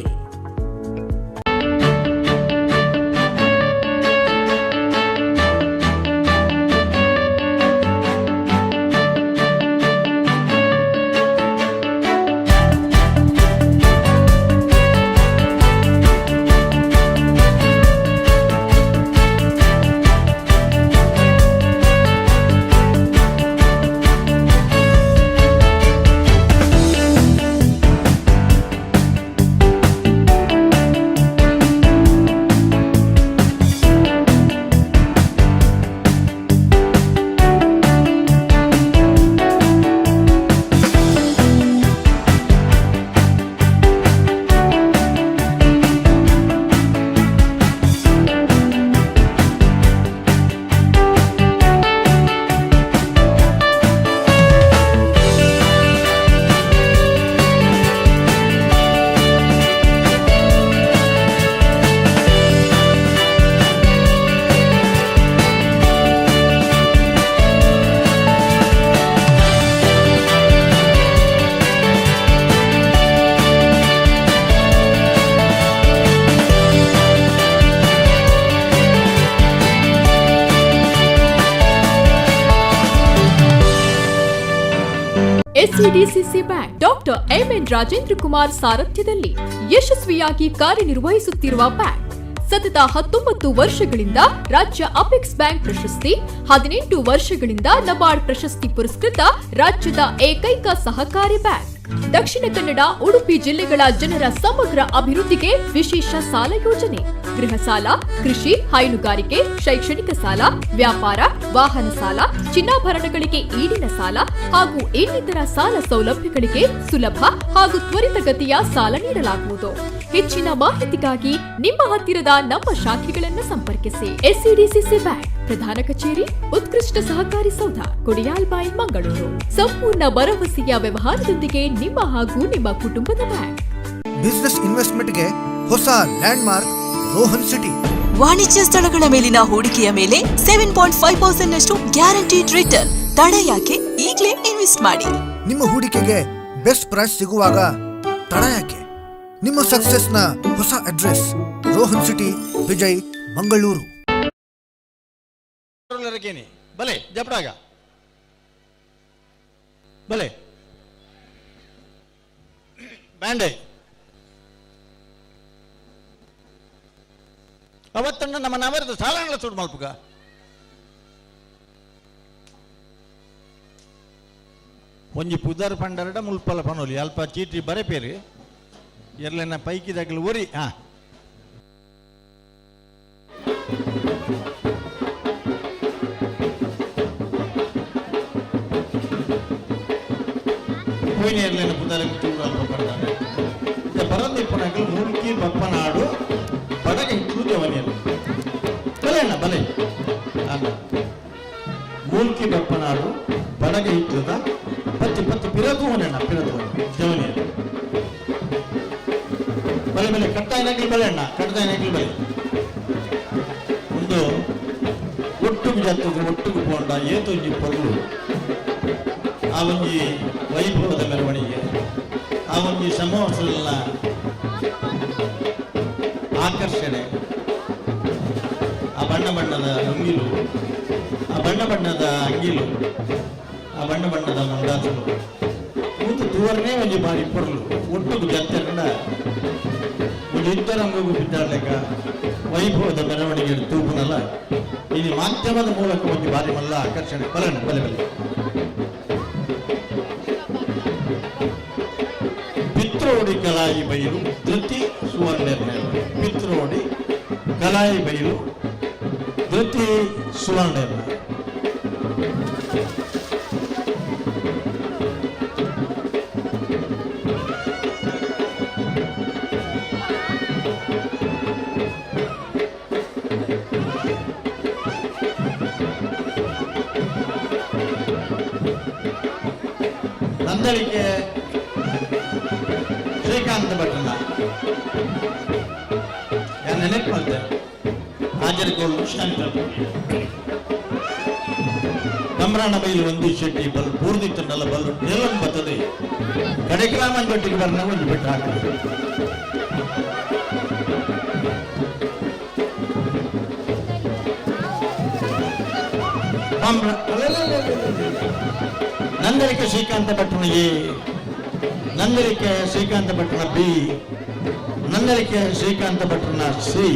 SCDCC bank doctor MN Rajendra Kumar ಸಾರಥ್ಯದಲ್ಲಿ ಯಶಸ್ವಿಯಾಗಿ ಕಾರ್ಯನಿರ್ವಹಿಸುತ್ತಿರುವ ಬ್ಯಾಂಕ್ ಸತತ 19 ವರ್ಷಗಳಿಂದ ರಾಜ್ಯ ಅಪೆಕ್ಸ್ ಬ್ಯಾಂಕ್ ಪ್ರಶಸ್ತಿ, 18 ವರ್ಷಗಳಿಂದ ನಬಾರ್ಡ್ ಪ್ರಶಸ್ತಿ ಪುರಸ್ಕೃತ ರಾಜ್ಯದ ಏಕೈಕ ಸಹಕಾರಿ ಬ್ಯಾಂಕ್. ದಕ್ಷಿಣ ಕನ್ನಡ, ಉಡುಪಿ ಜಿಲ್ಲೆಗಳ ಜನರ ಸಮಗ್ರ ಅಭಿವೃದ್ಧಿಗೆ ವಿಶೇಷ ಸಾಲ ಯೋಜನೆ, ಗೃಹ ಸಾಲ, ಕೃಷಿ, ಹೈನುಗಾರಿಕೆ, ಶೈಕ್ಷಣಿಕ ಸಾಲ, ವ್ಯಾಪಾರ, ವಾಹನ ಸಾಲ, ಚಿನ್ನಾಭರಣಗಳಿಗೆ ಈಡಿನ ಸಾಲ ಹಾಗೂ ಇನ್ನಿತರ ಸಾಲ ಸೌಲಭ್ಯಗಳಿಗೆ ಸುಲಭ ಹಾಗೂ ತ್ವರಿತಗತಿಯ ಸಾಲ ನೀಡಲಾಗುವುದು. ಹೆಚ್ಚಿನ ಮಾಹಿತಿಗಾಗಿ ನಿಮ್ಮ ಹತ್ತಿರದ ನಮ್ಮ ಶಾಖೆಗಳನ್ನು ಸಂಪರ್ಕಿಸಿ. ಎಸ್ಸಿಡಿಸಿಸಿ ಬ್ಯಾಂಕ್, ಪ್ರಧಾನ ಕಚೇರಿ, ಉತ್ಕೃಷ್ಟ ಸಹಕಾರಿ ಸೌಧ, ಕೊಡಿಯಾಲ್ಬಾಯಿ, ಮಂಗಳೂರು. ಸಂಪೂರ್ಣ ಭರವಸೆಯ ವ್ಯವಹಾರದೊಂದಿಗೆ ನಿಮ್ಮ ಹಾಗೂ ನಿಮ್ಮ ಕುಟುಂಬದ ಬ್ಯಾಂಕ್. ಬಿಸ್ನೆಸ್ ಇನ್ವೆಸ್ಟ್ಮೆಂಟ್ಗೆ ಹೊಸ ಲ್ಯಾಂಡ್ಮಾರ್ಕ್ ರೋಹನ್ ಸಿಟಿ. ವಾಣಿಜ್ಯ ಸ್ಥಳಗಳ ಮೇಲಿನ ಹೂಡಿಕೆಯ ಮೇಲೆ 7.5% ನಷ್ಟು ಗ್ಯಾರಂಟಿಡ್ ರಿಟರ್ನ್. ತಡ ಯಾಕೆ, ಈಗಲೇ ಇನ್ವೆಸ್ಟ್ ಮಾಡಿ. ನಿಮ್ಮ ಹೂಡಿಕೆಗೆ ಬೆಸ್ಟ್ ಪ್ರೈಸ್ ಸಿಗುವಾಗ ತಡ ಯಾಕೆ? ನಿಮ್ಮ ಸಕ್ಸಸ್ನ ಹೊಸ ಅಡ್ರೆಸ್ ರೋಹನ್ ಸಿಟಿ, ವಿಜಯ್, ಮಂಗಳೂರು. ಬಲೆ ಜಪಡಾಗ ಬಲೆ ಬ್ಯಾಂಡೆ ಅವತ್ತನ್ನ ನಮ್ಮ ನವರದ ಸಾಲಗಳ ಸುಡು ಮಲ್ಪುಗ. ಒಂಜಿ ಪುದರ್ ಪಂಡರಡ ಮುಲ್ಪಲ ಪನೋಲಿ ಅಲ್ಪ ಚೀಟಿ ಬರೆಪೇರಿ ಎರ್ಲೆನ ಪೈಕಿದಾಗಲು ಒರಿ. ಹಾ ಹೋಯ್ನ ಎರ್ಲೆನ ಪುದರ್ ಚೂರು ಅಲ್ಪ ಪಂಡಾರೆ ಬರಂದಿಪ್ಪನಗಲು ಮೂಲ್ಕಿ ಬಪ್ಪನಾಡು ಬಡಗ ಹಿಟ್ಟು ಜವನಿಯರು ಬಲೆ ಅಣ್ಣ ಬಲೆ ಅಲ್ಲ ಮೂಲ್ಕಿ ಬಪ್ಪನಾಡು ಬಡಗ ಹಿಟ್ಟದ ಪತ್ತಿ ಪತ್ತಿ ಪಿರತುವನಣ್ಣ ಪಿರತುವನ ಜವನಿಯರು ಬಲೆ ಬಲೆ ಕಟ್ಟಾಯಿನಾಗಲಿ ಬಲೆ ಅಣ್ಣ ಕಟ್ಟಾಯಿನಾಗಲಿ ಬಲೆ. ಒಂದು ಒಟ್ಟುಗು ಜತ್ತದು ಒಟ್ಟುಗು ಪೋಂಡ ಏತೊಂಜಿ ಪೊರ್ಲು ಆ ಒಂಜಿ ವೈಭವದ ಮೆರವಣಿಗೆ ಆ ಒಂಜಿ ಸಮವಸ್ತ್ರ ಆಕರ್ಷಣೆ ಆ ಬಣ್ಣ ಬಣ್ಣದ ಅಂಗಿಲು ಆ ಬಣ್ಣ ಬಣ್ಣದ ಅಂಗಿಲು ಆ ಬಣ್ಣ ಬಣ್ಣದ ಮುಂಡಾಸಲು ಒಂದು ತೂವರ್ನೇ ಒಂಜಿ ಬಾರಿ ಪೊರ್ಲು ಒಟ್ಟುಗು ಜತ್ತರಂಡ ಒಂಜಿ ಯುದ್ಧರಂಗಗೂ ಬಿದ್ದಾಡ್ಲೆಕ್ಕ ವೈಭವದ ಮೆರವಣಿಗೆ ತೂಪುನಲ್ಲ ಇಲ್ಲಿ ಮಾಧ್ಯಮದ ಮೂಲಕ ಒಂದು ಬಾರಿ ಮಲ್ಲ ಆಕರ್ಷಣೆ. ಬಲೆ ಬಲೆ ಬಲೆ ಪಿತ್ರೋಡಿ ಕಲಾಯಿ ಬೈಲು ಧೃತಿ ಸುವರ್ಣ. ಪಿತ್ರೋಡಿ ಕಲಾಯಿ ಬೈಲು ಧೃತಿ ಸುವರ್ಣ. ನಂದಳಿಕೆ ಶ್ರೀಕಾಂತ ಭಟ್ಟನ ಯಾರು ನೆನಪು ಮಾಡ್ತೆ ಹಾಜರಿಕೋಳು ಶಾಂತ ಕಮ್ರಾಣ ಬೈಲು ಒಂದು ಶೆಟ್ಟಿ ಬಲ್ ಪೂರ್ದಿತ್ತನ್ನಲ್ಲ ಬಲ್ಲು ನೆಲನ್ ಬರ್ತದೆ ಕಡೆಗ್ರಾಮಂಜೊಟ್ಟಿಗೆ ಬರ್ನ ಒಂದು ಬಿಟ್ಟು ಹಾಕಿದೆ. ನಂದಳಿಕೆ ಶ್ರೀಕಾಂತ ಭಟ್ಟನ ಎ, ನಂದಳಿಕೆ ಶ್ರೀಕಾಂತ ಭಟ್ಟನ ಬಿ, ನಂದಳಿಕೆ ಶ್ರೀಕಾಂತ ಭಟ್ಟನ ಸಿ.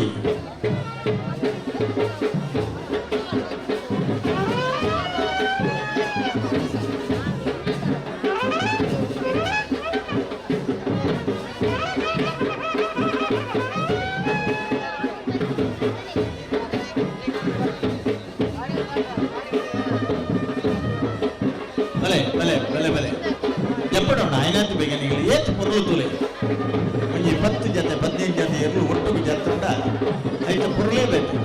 ಬಲೆ ಬಲೆ ಬಲೆ ಬಲೆ ಎಪ್ಪಡೋಣ ಐನಾತಿ ಬೇಗ ನೀವು ಏತ್ ಪೊರ್ಲು ತುಲೆ ಒಂಜಿ 10 ಜತೆ 15 ಜತೆ ಎರ್ಲು ಒಟ್ಟುಗು ಜತ್ತುಂಡ ಐತ ಪೊರ್ಲೇಬೇಕು.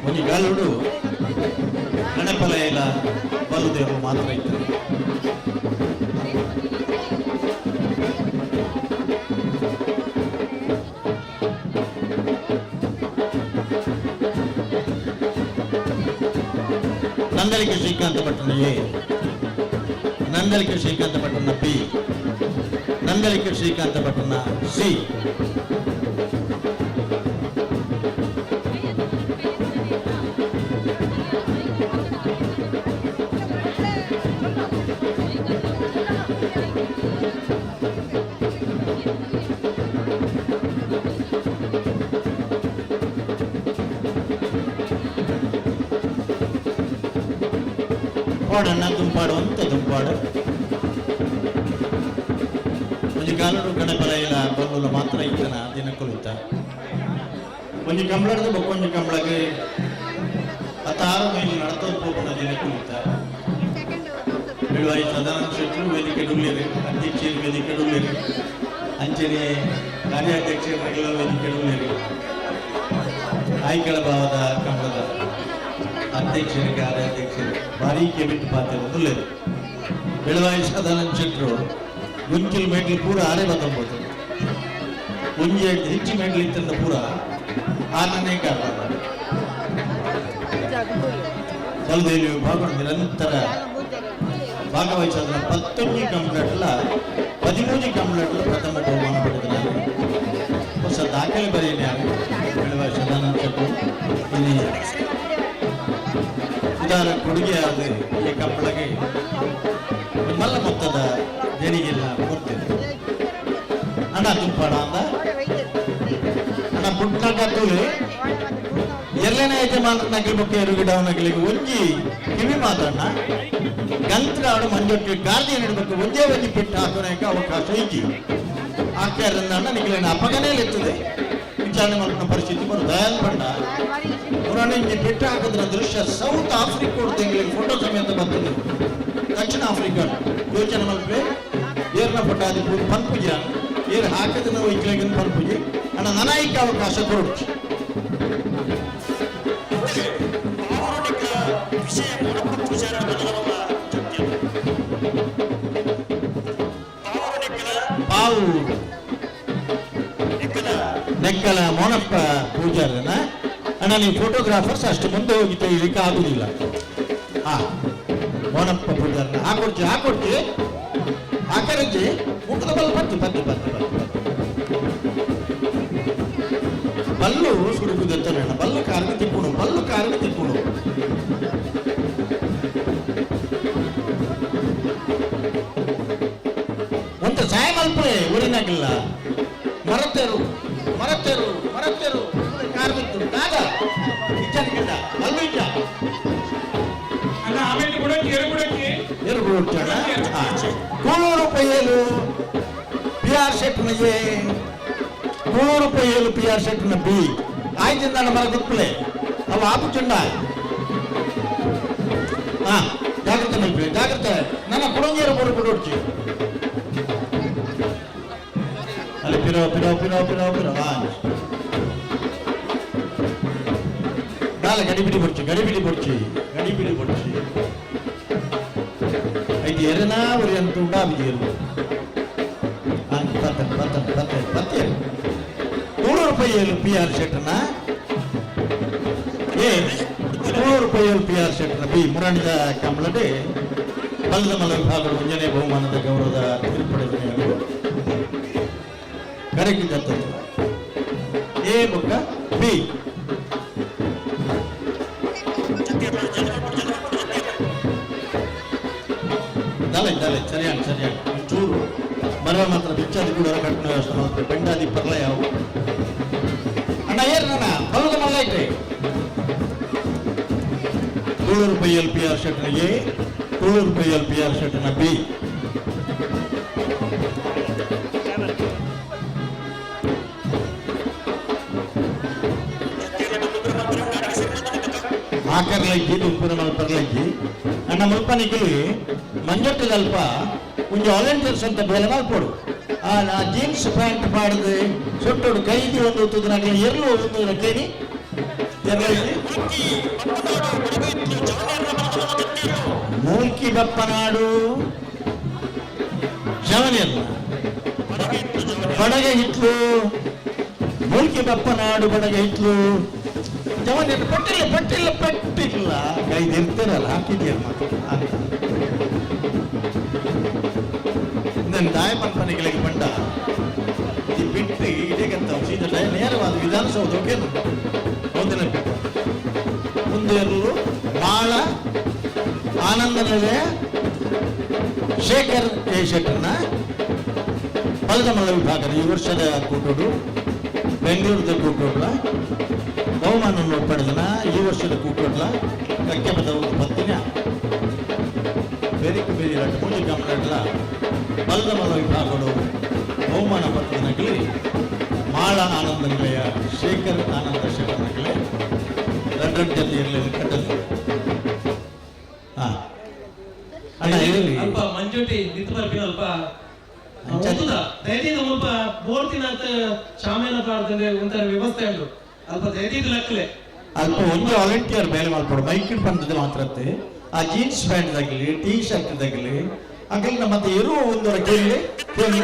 ಒಂಜಿ ಗಾಲುಡು ಗಣಪಲ ಇಲ್ಲ ಬಲುದೇವರು ಮಾತ್ರ ಇತ್ತು. ನಂದಳಿಕೆ ಶ್ರೀಕಾಂತ ಭಟ್ಟನ ಎ, ನಂದಳಿಕೆ ಶ್ರೀಕಾಂತ ಭಟ್ಟನ ಬಿ, ನಂದಳಿಕೆ ಶ್ರೀಕಾಂತ ಭಟ್ಟನ ಸಿ. ಪಾಡಣ್ಣ ದುಂಪಾಡು ಅಂತ ದುಂಪಾಡು ಒಂಜಿ ಕಾಲಡು ಗಣಪಲ ಇಲ್ಲ ಬಲ್ಲುಲ ಮಾತ್ರ ಇತ್ತನ ದಿನಕ್ಕುಲಿತ್ತ ಒಂಜಿ ಕಂಬಳದ ಬೊಕ್ಕೊಂಜಿ ಕಂಬಳಗೆ ಹತ್ತಾರು ಮೈಲಿ ನಡತೋದು ಪೋಪುನ ದಿನಕ್ಕುಲಿತ್ತ ಬಿಳುವಾಯಿ ಸದಾನಂದ ಶೆಟ್ಟರು ವೇದಿಕೆ ಡುಳ್ಳಿರು, ಅಧ್ಯಕ್ಷರು ವೇದಿಕೆ ಡುಳ್ಳಿರು, ಅಂಚನೆ ಕಾರ್ಯಾಧ್ಯಕ್ಷರು ವೇದಿಕೆ ಡುಳ್ಳಿರು, ಆಯ್ಕೆಳ ಭಾವದ ಕಂಬಳದ ಅಧ್ಯಕ್ಷರು ಕಾರ್ಯಾಧ್ಯಕ್ಷರು ಭಾರೀ ಕೆಬಿಟ್ಟು ಪಾತ್ರ ದುಲ್ಲೇರು. ಬೆಳವಾಯಿ ಸದಾನಂದ ಶೆಟ್ಟರು ಗುಂಚಿಲ್ ಮೆಟ್ಲು ಪೂರ ಆರೆ ಬತ್ತೊಂಬೋದು ಒಂಜಿ ಹೆಚ್ಚು ಮೆಟ್ಲು ಇತ್ತಂದ ಪೂರ ಆನನೇ ಕಾರಣ. ಬಲದೇವಿ ವಿಭಾಗ ನಿರಂತರ ಭಾಗವಹಿಸಿದ 19 ಕಂಪ್ಲೇಟ್ಲ 13 ಕಂಪ್ಲೇಟ್ಲ ಪ್ರಥಮ ಬಹುಮಾನ ಪಡೆದಿದ್ದಾರೆ. ಹೊಸ ದಾಖಲೆ ಬರೆಯಲಿ ಬೆಳವಾಯಿ ಸದಾನಂದ ಶೆಟ್ಟರು ಇಲ್ಲಿ ಉದಾರ ಕೊಡುಗೆಯಾದ ಈ ಕಂಬಳಗೆ ಮಲ್ಲ ಮೊತ್ತದ ದೇಣಿಗೆಲ್ಲ. ಯಜಮಾನರ ಬೊಕ್ಕ ಎರುಗಿಡವನಗಲಿಗೆ ಒಂಜಿ ಕಿವಿ ಮಾತಣ್ಣ ಗಂತ್ರಾಡು ಮಂಜೊಟ್ಟಿ ಗಾರ್ಡಿಯನ್ ಇಡಬೇಕು ಒಂಜೇ ಒಂಜಿ ಪೆಟ್ಟು ಹಾಕೋನಕ್ಕೆ ಅವಕಾಶ ಇಜ್ಜಿ ಆಕ್ಯಾರಂದ ನಿಗಲಿನ ಅಪಗನೇ ಎತ್ತದೆ ವಿಚಾರಣೆ ಮಾಡ್ಕೊಂಡ ಪರಿಸ್ಥಿತಿ ಬರು ದಯಾಲ್ ಬಂಡ ಪುರಾಣ ಪೆಟ್ಟು ಹಾಕಿದ್ರ ದೃಶ್ಯ ಸೌತ್ ಆಫ್ರಿಕಾ ಫೋಟೋ ಸಮೇತ ಬರ್ತದೆ. ದಕ್ಷಿಣ ಆಫ್ರಿಕಾ ಯೋಚನೆ ಮಲ್ಪೆ ಏರ್ನ ಫೋಟೋ ಅದು ಪನ್ಪುಜಿ ಏರ್ ಹಾಕಿದ್ರೆ ನಾವು ಇಕ್ಲೆಗಿನ ಪನ್ಪುಜಿ ಅಣ್ಣ ನನಾಯಿಕ ಅವಕಾಶ ಕೊರಡು. ಪಾವು ನೆಕ್ಕಲ ಮೋನಪ್ಪ ಪೂಜಾರನ ಅಣ್ಣ, ನೀವು ಫೋಟೋಗ್ರಾಫರ್ಸ್ ಅಷ್ಟು ಮುಂದೆ ಹೋಗಿ ತೆಗಿಲಿಕ್ಕೆ ಆಗುದಿಲ್ಲ. ಹಾ ಮೋನಪ್ಪ ಪೂಜಾರನ ಹಾಕೊಡ್ತಿ ಹಾಕೊಡ್ತಿ ಹಾಕರಜ್ಜಿ ಮುಖದ ಬಲ್ ಪತ್ತಿ ಪತ್ತಿ ಪತ್ತಿ ಪತ್ತಿ ಬಲ್ಲು ಸುಡುಕುದೆತ್ತಣ್ಣ ಬಲ್ಲು ಕಾರಿಗೆ ತಿಕ್ಕುಡು ಬಲ್ಲು ಕಾರಿಗೆ ತಿಕ್ಕುಡು. ಒಂತ ಸಾಯ ಮಲ್ಪಲೆ ಊರಿನಾಗಿಲ್ಲ ಮರತೇರು ಮರತೇರು ಮರತೇರು ಕಾರ್ ಬಿತ್ತು ದಾದ ಇಜ್ಜನಿಗಿಲ್ಲ ಬಲ್ಲು ಇಜ್ಜ ಏರು ಬಿಡೋಣ. ಕೂಳೂರು ಪೈಯಲು ಪಿ ಆರ್ ಶೆಟ್ನ ಎ, ಕೂಳೂರು ಪೈಯಲು ಪಿ ಆರ್ ಶೆಟ್ನ ಬಿ ಆಯ್ತಿಂದ ಮರ ಗುಪ್ಪಲೆ ಅವು ಆಪು ಚುಂಡ. ಹಾ ಜಾಗ್ರತೆ ಮಲ್ಪಲೆ ಜಾಗ್ರತೆ ನನ್ನ ಕುಡಂಗಿಯರು ಮೂರು ಕೊಡೋಡ್ಚಿ ಅಲ್ಲಿ ಪಿರೋ ಪಿರೋ ಪಿರೋ ಪಿರೋ ಪಿರೋ. ಹಾ ದಾಲ ಗಡಿಬಿಡಿ ಬಡ್ಚಿ ಗಡಿಬಿಡಿ ಬಡ್ಚಿ ಗಡಿಬಿಡಿ ಬಡ್ಚಿ ಐದು ಎರನಾ ಒರಿ ಅಂತ ಉಂಡಾ ಬಿಜಿಯರು ಪತ್ತ ಪತ್ತ ಪತ್ತ ಪತ್ತೆ 100 ರೂಪಾಯಿ ಪಿ ಆರ್ ಶೆಟ್ಟನ ಎ, 100 ರೂಪಾಯಿ ಪಿ ಆರ್ ಶೆಟ್ಟನ ಬಿ. ಮುರಾಣಿದ ಕಂಬಳಡೆ ಬಲ್ಲದ ಮಲ್ಲ ವಿಭಾಗದ ಒಂಜನೇ ಬಹುಮಾನದ ಗೌರವದ ತೀರ್ಪಡೆದ ಕರೆಗಿದ್ದ ಎ ಬುಕ್ಕ ಬಿ. ದಲೆ ದಲೆ ಸರಿಯಾಣ ಸರಿಯಾಣ ಚೂರು ಮರ ಮಾತ್ರ ಬಿಚ್ಚಾದಿ ಕೂಡ ಕಟ್ಟಣ ವ್ಯವಸ್ಥೆ ಮಾಡ್ತಾರೆ ಬೆಂಡಾದಿ ಪರ್ಲ ಯಾವ ಅಣ್ಣ ಏರ್ ನನ್ನ ಬಲ್ಲದ ಮಲ್ಲ ಐತೆ. 100 ರೂಪಾಯಿ ಎಲ್ ಪಿ ಆರ್ ಶೆಟ್ನ ಎ, 100 ರೂಪಾಯಿ ಎಲ್ ಪಿ ಆರ್ ಶೆಟ್ನ ಬಿ. ಆಕರ್ಲೈಜಿ ದುಂಪುನ ಮಲ್ಪರ್ಲೈಜಿ ಅಣ್ಣ ಮುಲ್ಪ ನಿಗಲಿ ಮಂಜೊಟ್ಟದಲ್ಪ ಒಂಜಿ ವಾಲಂಟಿಯರ್ಸ್ ಅಂತ ಬೇಲೆ ಮಲ್ಪೋಡು. ಆ ಜೀನ್ಸ್ ಪ್ಯಾಂಟ್ ಪಾಡ್ದು ಸೊಟ್ಟೋಡು ಕೈದಿ ಒಂದು ಉತ್ತದ ನಗಲಿ ಎರ್ಲು ಒಂದು ಕೇಳಿ ಎರ್ಲೈಜಿ. ಮೂಲ್ಕಿ ಬಪ್ಪನಾಡು ಜವನಿಯಲ್ಲ ಬಡಗೆ ಹಿಟ್ಲು ಮೂಲ್ಕಿ ಬಪ್ಪನಾಡು ಬಡಗೆ ಹಿಟ್ಲು ಜವನಿಯಲ್ಲ ಪಟ್ಟಿಲ್ಲ ಪಟ್ಟಿಲ್ಲ ಪಟ್ಟಿಲ್ಲ ಕೈದು ಇರ್ತಾರಲ್ಲ ಹಾಕಿದ್ಯಲ್ಲ ಮಾತು ನನ್ನ ದಾಯ ಪನ್ಪನಿಗಳಿಗೆ ಬಂಡ ಈ ಬಿಟ್ಟು ಇದೇಗಂತ ಸೀದಾ ನೇರವಾದ ವಿಧಾನಸೌಧ ಹೋಗೇನು ಹೌದಿನ ಬಿಟ್ಟು ಮುಂದೆ ಮಾಳ ಆನಂದ ನಿಲಯ ಶೇಖರ್ ಎ ಶೆಟ್ಟರ್ನ ಬಲದ ವಿಭಾಗದ ಈ ವರ್ಷದ ಕೂಟೋಡು ಬೆಂಗಳೂರದ ಕೂಟೋಡ್ಲ ಬಹುಮಾನವನ್ನು ಪಡೆದನ ಈ ವರ್ಷದ ಕೂಟೋಡ್ಲ ಕಕ್ಕೆಪದ ಒಂದು ಪತ್ತಿನ ಬೇರೆ ಬೇರೆ ಮೂಜಿ ಗಮನಡ್ಲ ಬಲದ ಮಲ್ಲ ವಿಭಾಗಗಳು ಬಹುಮಾನ ಪತ್ತಿನಗಲಿ ಮಾಳ ಆನಂದ ನಿಲಯ ಶೇಖರ್ ಆನಂದ ಶೆಟ್ಟರ್ನಗಲಿ ರಡ್ಡ ಜೊತೆ ಇರಲಿ ಕಟ್ಟದು. ಹಾ ಅಣ್ಣ ಹೇಳಿ ಅಲ್ಪ ಮಂಜುಟಿ ನಿಂತು ಬರ್ಪಿನ ಅಲ್ಪ ದಯದೀದ ಮುಲ್ಪ ಬೋರ್ತಿನಾತ್ ಶಾಮೇನ ಪಾಡ್ತಂದೆ ಒಂಥರ ವ್ಯವಸ್ಥೆ ಉಂಟು ಅಲ್ಪ ದಯದೀದ ಲಕ್ಲೆ ಅಲ್ಪ ಒಂದು ವಾಲಂಟಿಯರ್ ಮೇಲೆ ಮಾಡ್ಕೊಡು ಮೈಕ್ ಬಂದದ್ದು ಮಾತ್ರ ಆ ಜೀನ್ಸ್ ಪ್ಯಾಂಟ್ ತಗಲಿ ಟೀ ಶರ್ಟ್ ತಗಲಿ ಅಂಕಲ್ ಮತ್ತೆ ಇರುವ ಒಂದು ಕೇಳಿ ಕೇಳಿ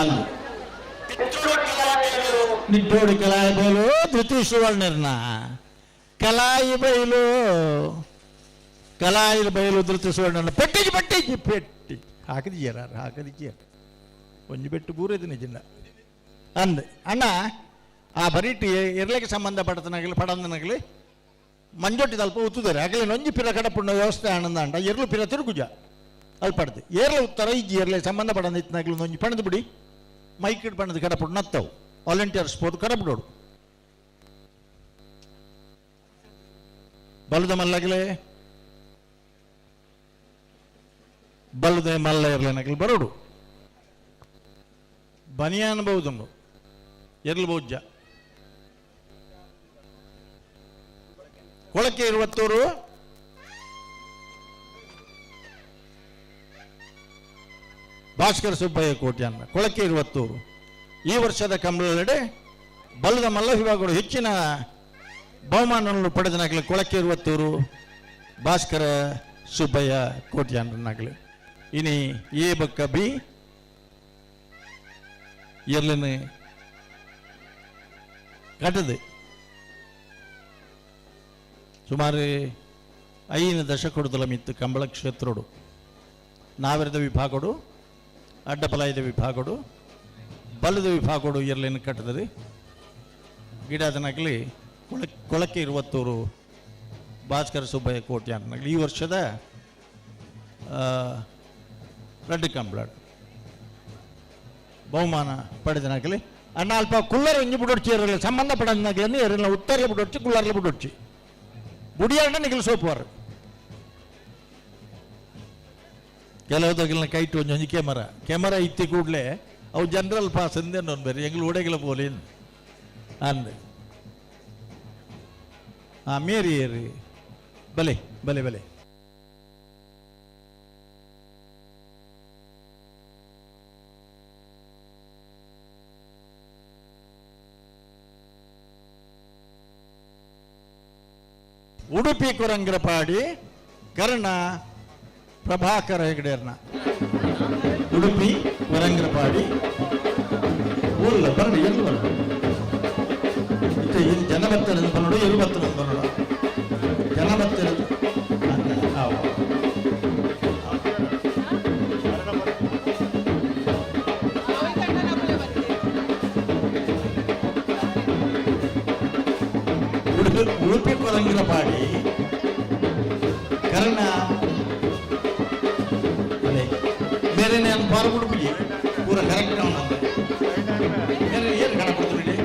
ಅಲ್ಲಿ ನಿಟ್ಟೋಡಿ ಕಲಾಯಿ ಬೈಲು ಧೃತಿ ಸುವರ್ಣರ್ನ ಕಲಾಯಿ ಬೈಲು ಕಲಾಯಿ ಬೈಲು ಧೃತಿ ಸುವರ್ಣನ ಪೆಟ್ಟಿಗೆ ಪೆಟ್ಟಿಗೆ ಪೆಟ್ಟಿ ಹಾಕಿದ್ಯಾರ ಹಾಕಿದ್ಯಾರ ಒಂಜಿ ಬೆಟ್ಟು ಬೂರಿದ ನಿಜ ಅಂದ್ ಅಣ್ಣ ಆ ಬರೀಟಿ ಇರ್ಲಿಕ್ಕೆ ಸಂಬಂಧಪಟ್ಟನಗಲಿ ಪಡಂದನಗಲಿ ಮಂಜೊಟ್ಟಿ ತಲ್ಪ ಉತ್ತುದಾರೆ ಆಗಲಿ ನೊಂಜಿ ಪಿರ ಕಡಪುಣ್ಣ ವ್ಯವಸ್ಥೆ ಆನಂದ ಅಂಡ ಎರ್ಲು ಪಿರ ತಿರುಗುಜ ಅಲ್ಪಡ್ದು ಏರ್ಲ ಉತ್ತರ ಇಜ್ಜಿ ಏರ್ಲೆ ಸಂಬಂಧ ಇತ್ತನಾಗಲಿ ನೊಂಜಿ ಪಣದು ಬಿಡಿ ಮೈಕ್ ಪಣದು ಕಡಪುಣ್ಣ ನತ್ತವು ವಾಲಂಟಿಯರ್ಸ್ ಪೋದು ಕಡಪಡೋಡು. ಬಲದ ಮಲ್ಲಗಲೇ ಬಲದ ಮಲ್ಲ ಇರಲೇನಗಲು ಬರೋಡು ಬನಿಯಾನ್ ಬಹುದುಂಡು ಎರ್ಲು ಬೌಜ್ಜ ಕೊಳಕೆ ಇರುವತ್ತೂರು ಭಾಸ್ಕರ ಸುಬ್ಬಯ್ಯ ಕೋಟ್ಯಾನ್ನ ಕೊಳಕೆ ಇರುವತ್ತೂರು. ಈ ವರ್ಷದ ಕಂಬಳದೆಡೆ ಬಲದ ಮಲ್ಲ ವಿಭಾಗಗಳು ಹೆಚ್ಚಿನ ಬಹುಮಾನವನ್ನು ಪಡೆದನಾಗಲಿ ಕೊಳಕೆ ಇರುವತ್ತೂರು ಭಾಸ್ಕರ ಸುಬ್ಬಯ್ಯ ಕೋಟ್ಯಾನ್ನನಾಗಲಿ. ಇನಿ ಎ ಬಕ್ಕ ಬಿ ಎರ್ಲನೆ ಕಟ್ಟದೆ ಸುಮಾರು 5 ದಶಕೊಡುದಲ ಮಿತ್ತು ಕಂಬಳ ಕ್ಷೇತ್ರೋಡು ನಾವಿರದ ವಿಭಾಗಡು ಅಡ್ಡಪಲಾಯದ ವಿಭಾಗಡು ಬಲದ ವಿಭಾಗಡು ಎರ್ಲೇನು ಕಟ್ಟದರಿ ಗಿಡದನಾಗಲಿ ಕೊಳಕೆ ಇರುವತ್ತೂರು ಭಾಸ್ಕರ ಸುಬ್ಬಯ್ಯ ಕೋಟ್ಯಾನಗಲಿ ಈ ವರ್ಷದ ರಡ್ಡು ಕಂಬಳ ಬಹುಮಾನ ಪಡೆದನಾಗಲಿ. ಅಣ್ಣ ಅಲ್ಪ ಕುಲ್ಲರ್ ಒಂಜಿ ಬುಡೊಡ್ಚಿ ಇರಲಿ ಸಂಬಂಧಪಡನಾಗಲಿ ಎರಲ್ಲ ಉತ್ತರಲೆ ಬುಡೊಡ್ಚಿ ಕುಲ್ಲರ್ಲೆ ಬುಡೊಡ್ಚಿ ಬುಡಿಯಾರಣ್ಣ ನಿಗಲು ಸೋಪುವಾರು ಕೆಲವುದಾಗಲಿನ ಕೈಟು ಒಂಜಿ ಒಂಜಿ ಕ್ಯಾಮರಾ ಕ್ಯಾಮರಾ ಇತ್ತಿ ಕೂಡಲೇ ಅವು ಜನರಲ್ ಪಾಸ್ ಅಂದೇನು ಬೇರೆ ಎಂಗ್ಳು ಒಡೆಗಲ ಪೋಲೇನು ಅಂದೆ. ಹಾಂ ಮೇರಿ ಏರಿ ಬಲೆ ಬಲೆ ಬಲೆ ಉಡುಪಿ ಕೊರಂಗ್ರಪಾಡಿ ಕರ್ಣ ಪ್ರಭಾಕರ ಹೆಗಡೆಯರ್ನ ಉಡುಪಿ ಕೊರಂಗ್ರಪಾಡಿ ಊರಲ್ಲ ಬರಲಿ ಎಲ್ಲಿ ಬರಲಿ ಇಲ್ಲಿ ಜನ ಬರ್ತಾರೆ ಬನ್ನೋಡು ಎಲ್ಲಿ ಬರ್ತಾರೆ ಬನ್ನೋಡು ಜನ ಬರ್ತಾರೆ. ಉಡುಪಿ ಉಡುಪಿ ಕೊರಂಗ್ರಪಾಡಿ ಕರ್ಣ ಅದೇ ಬೇರೆ ನಾನು ಪಾರು ಉಡುಪಿಗೆ ಪೂರ ಕರೆಕ್ಟ್ ಅವನು ಬೇರೆ ಏನು ಕಾಣಕೊಡ್ತೀನಿ.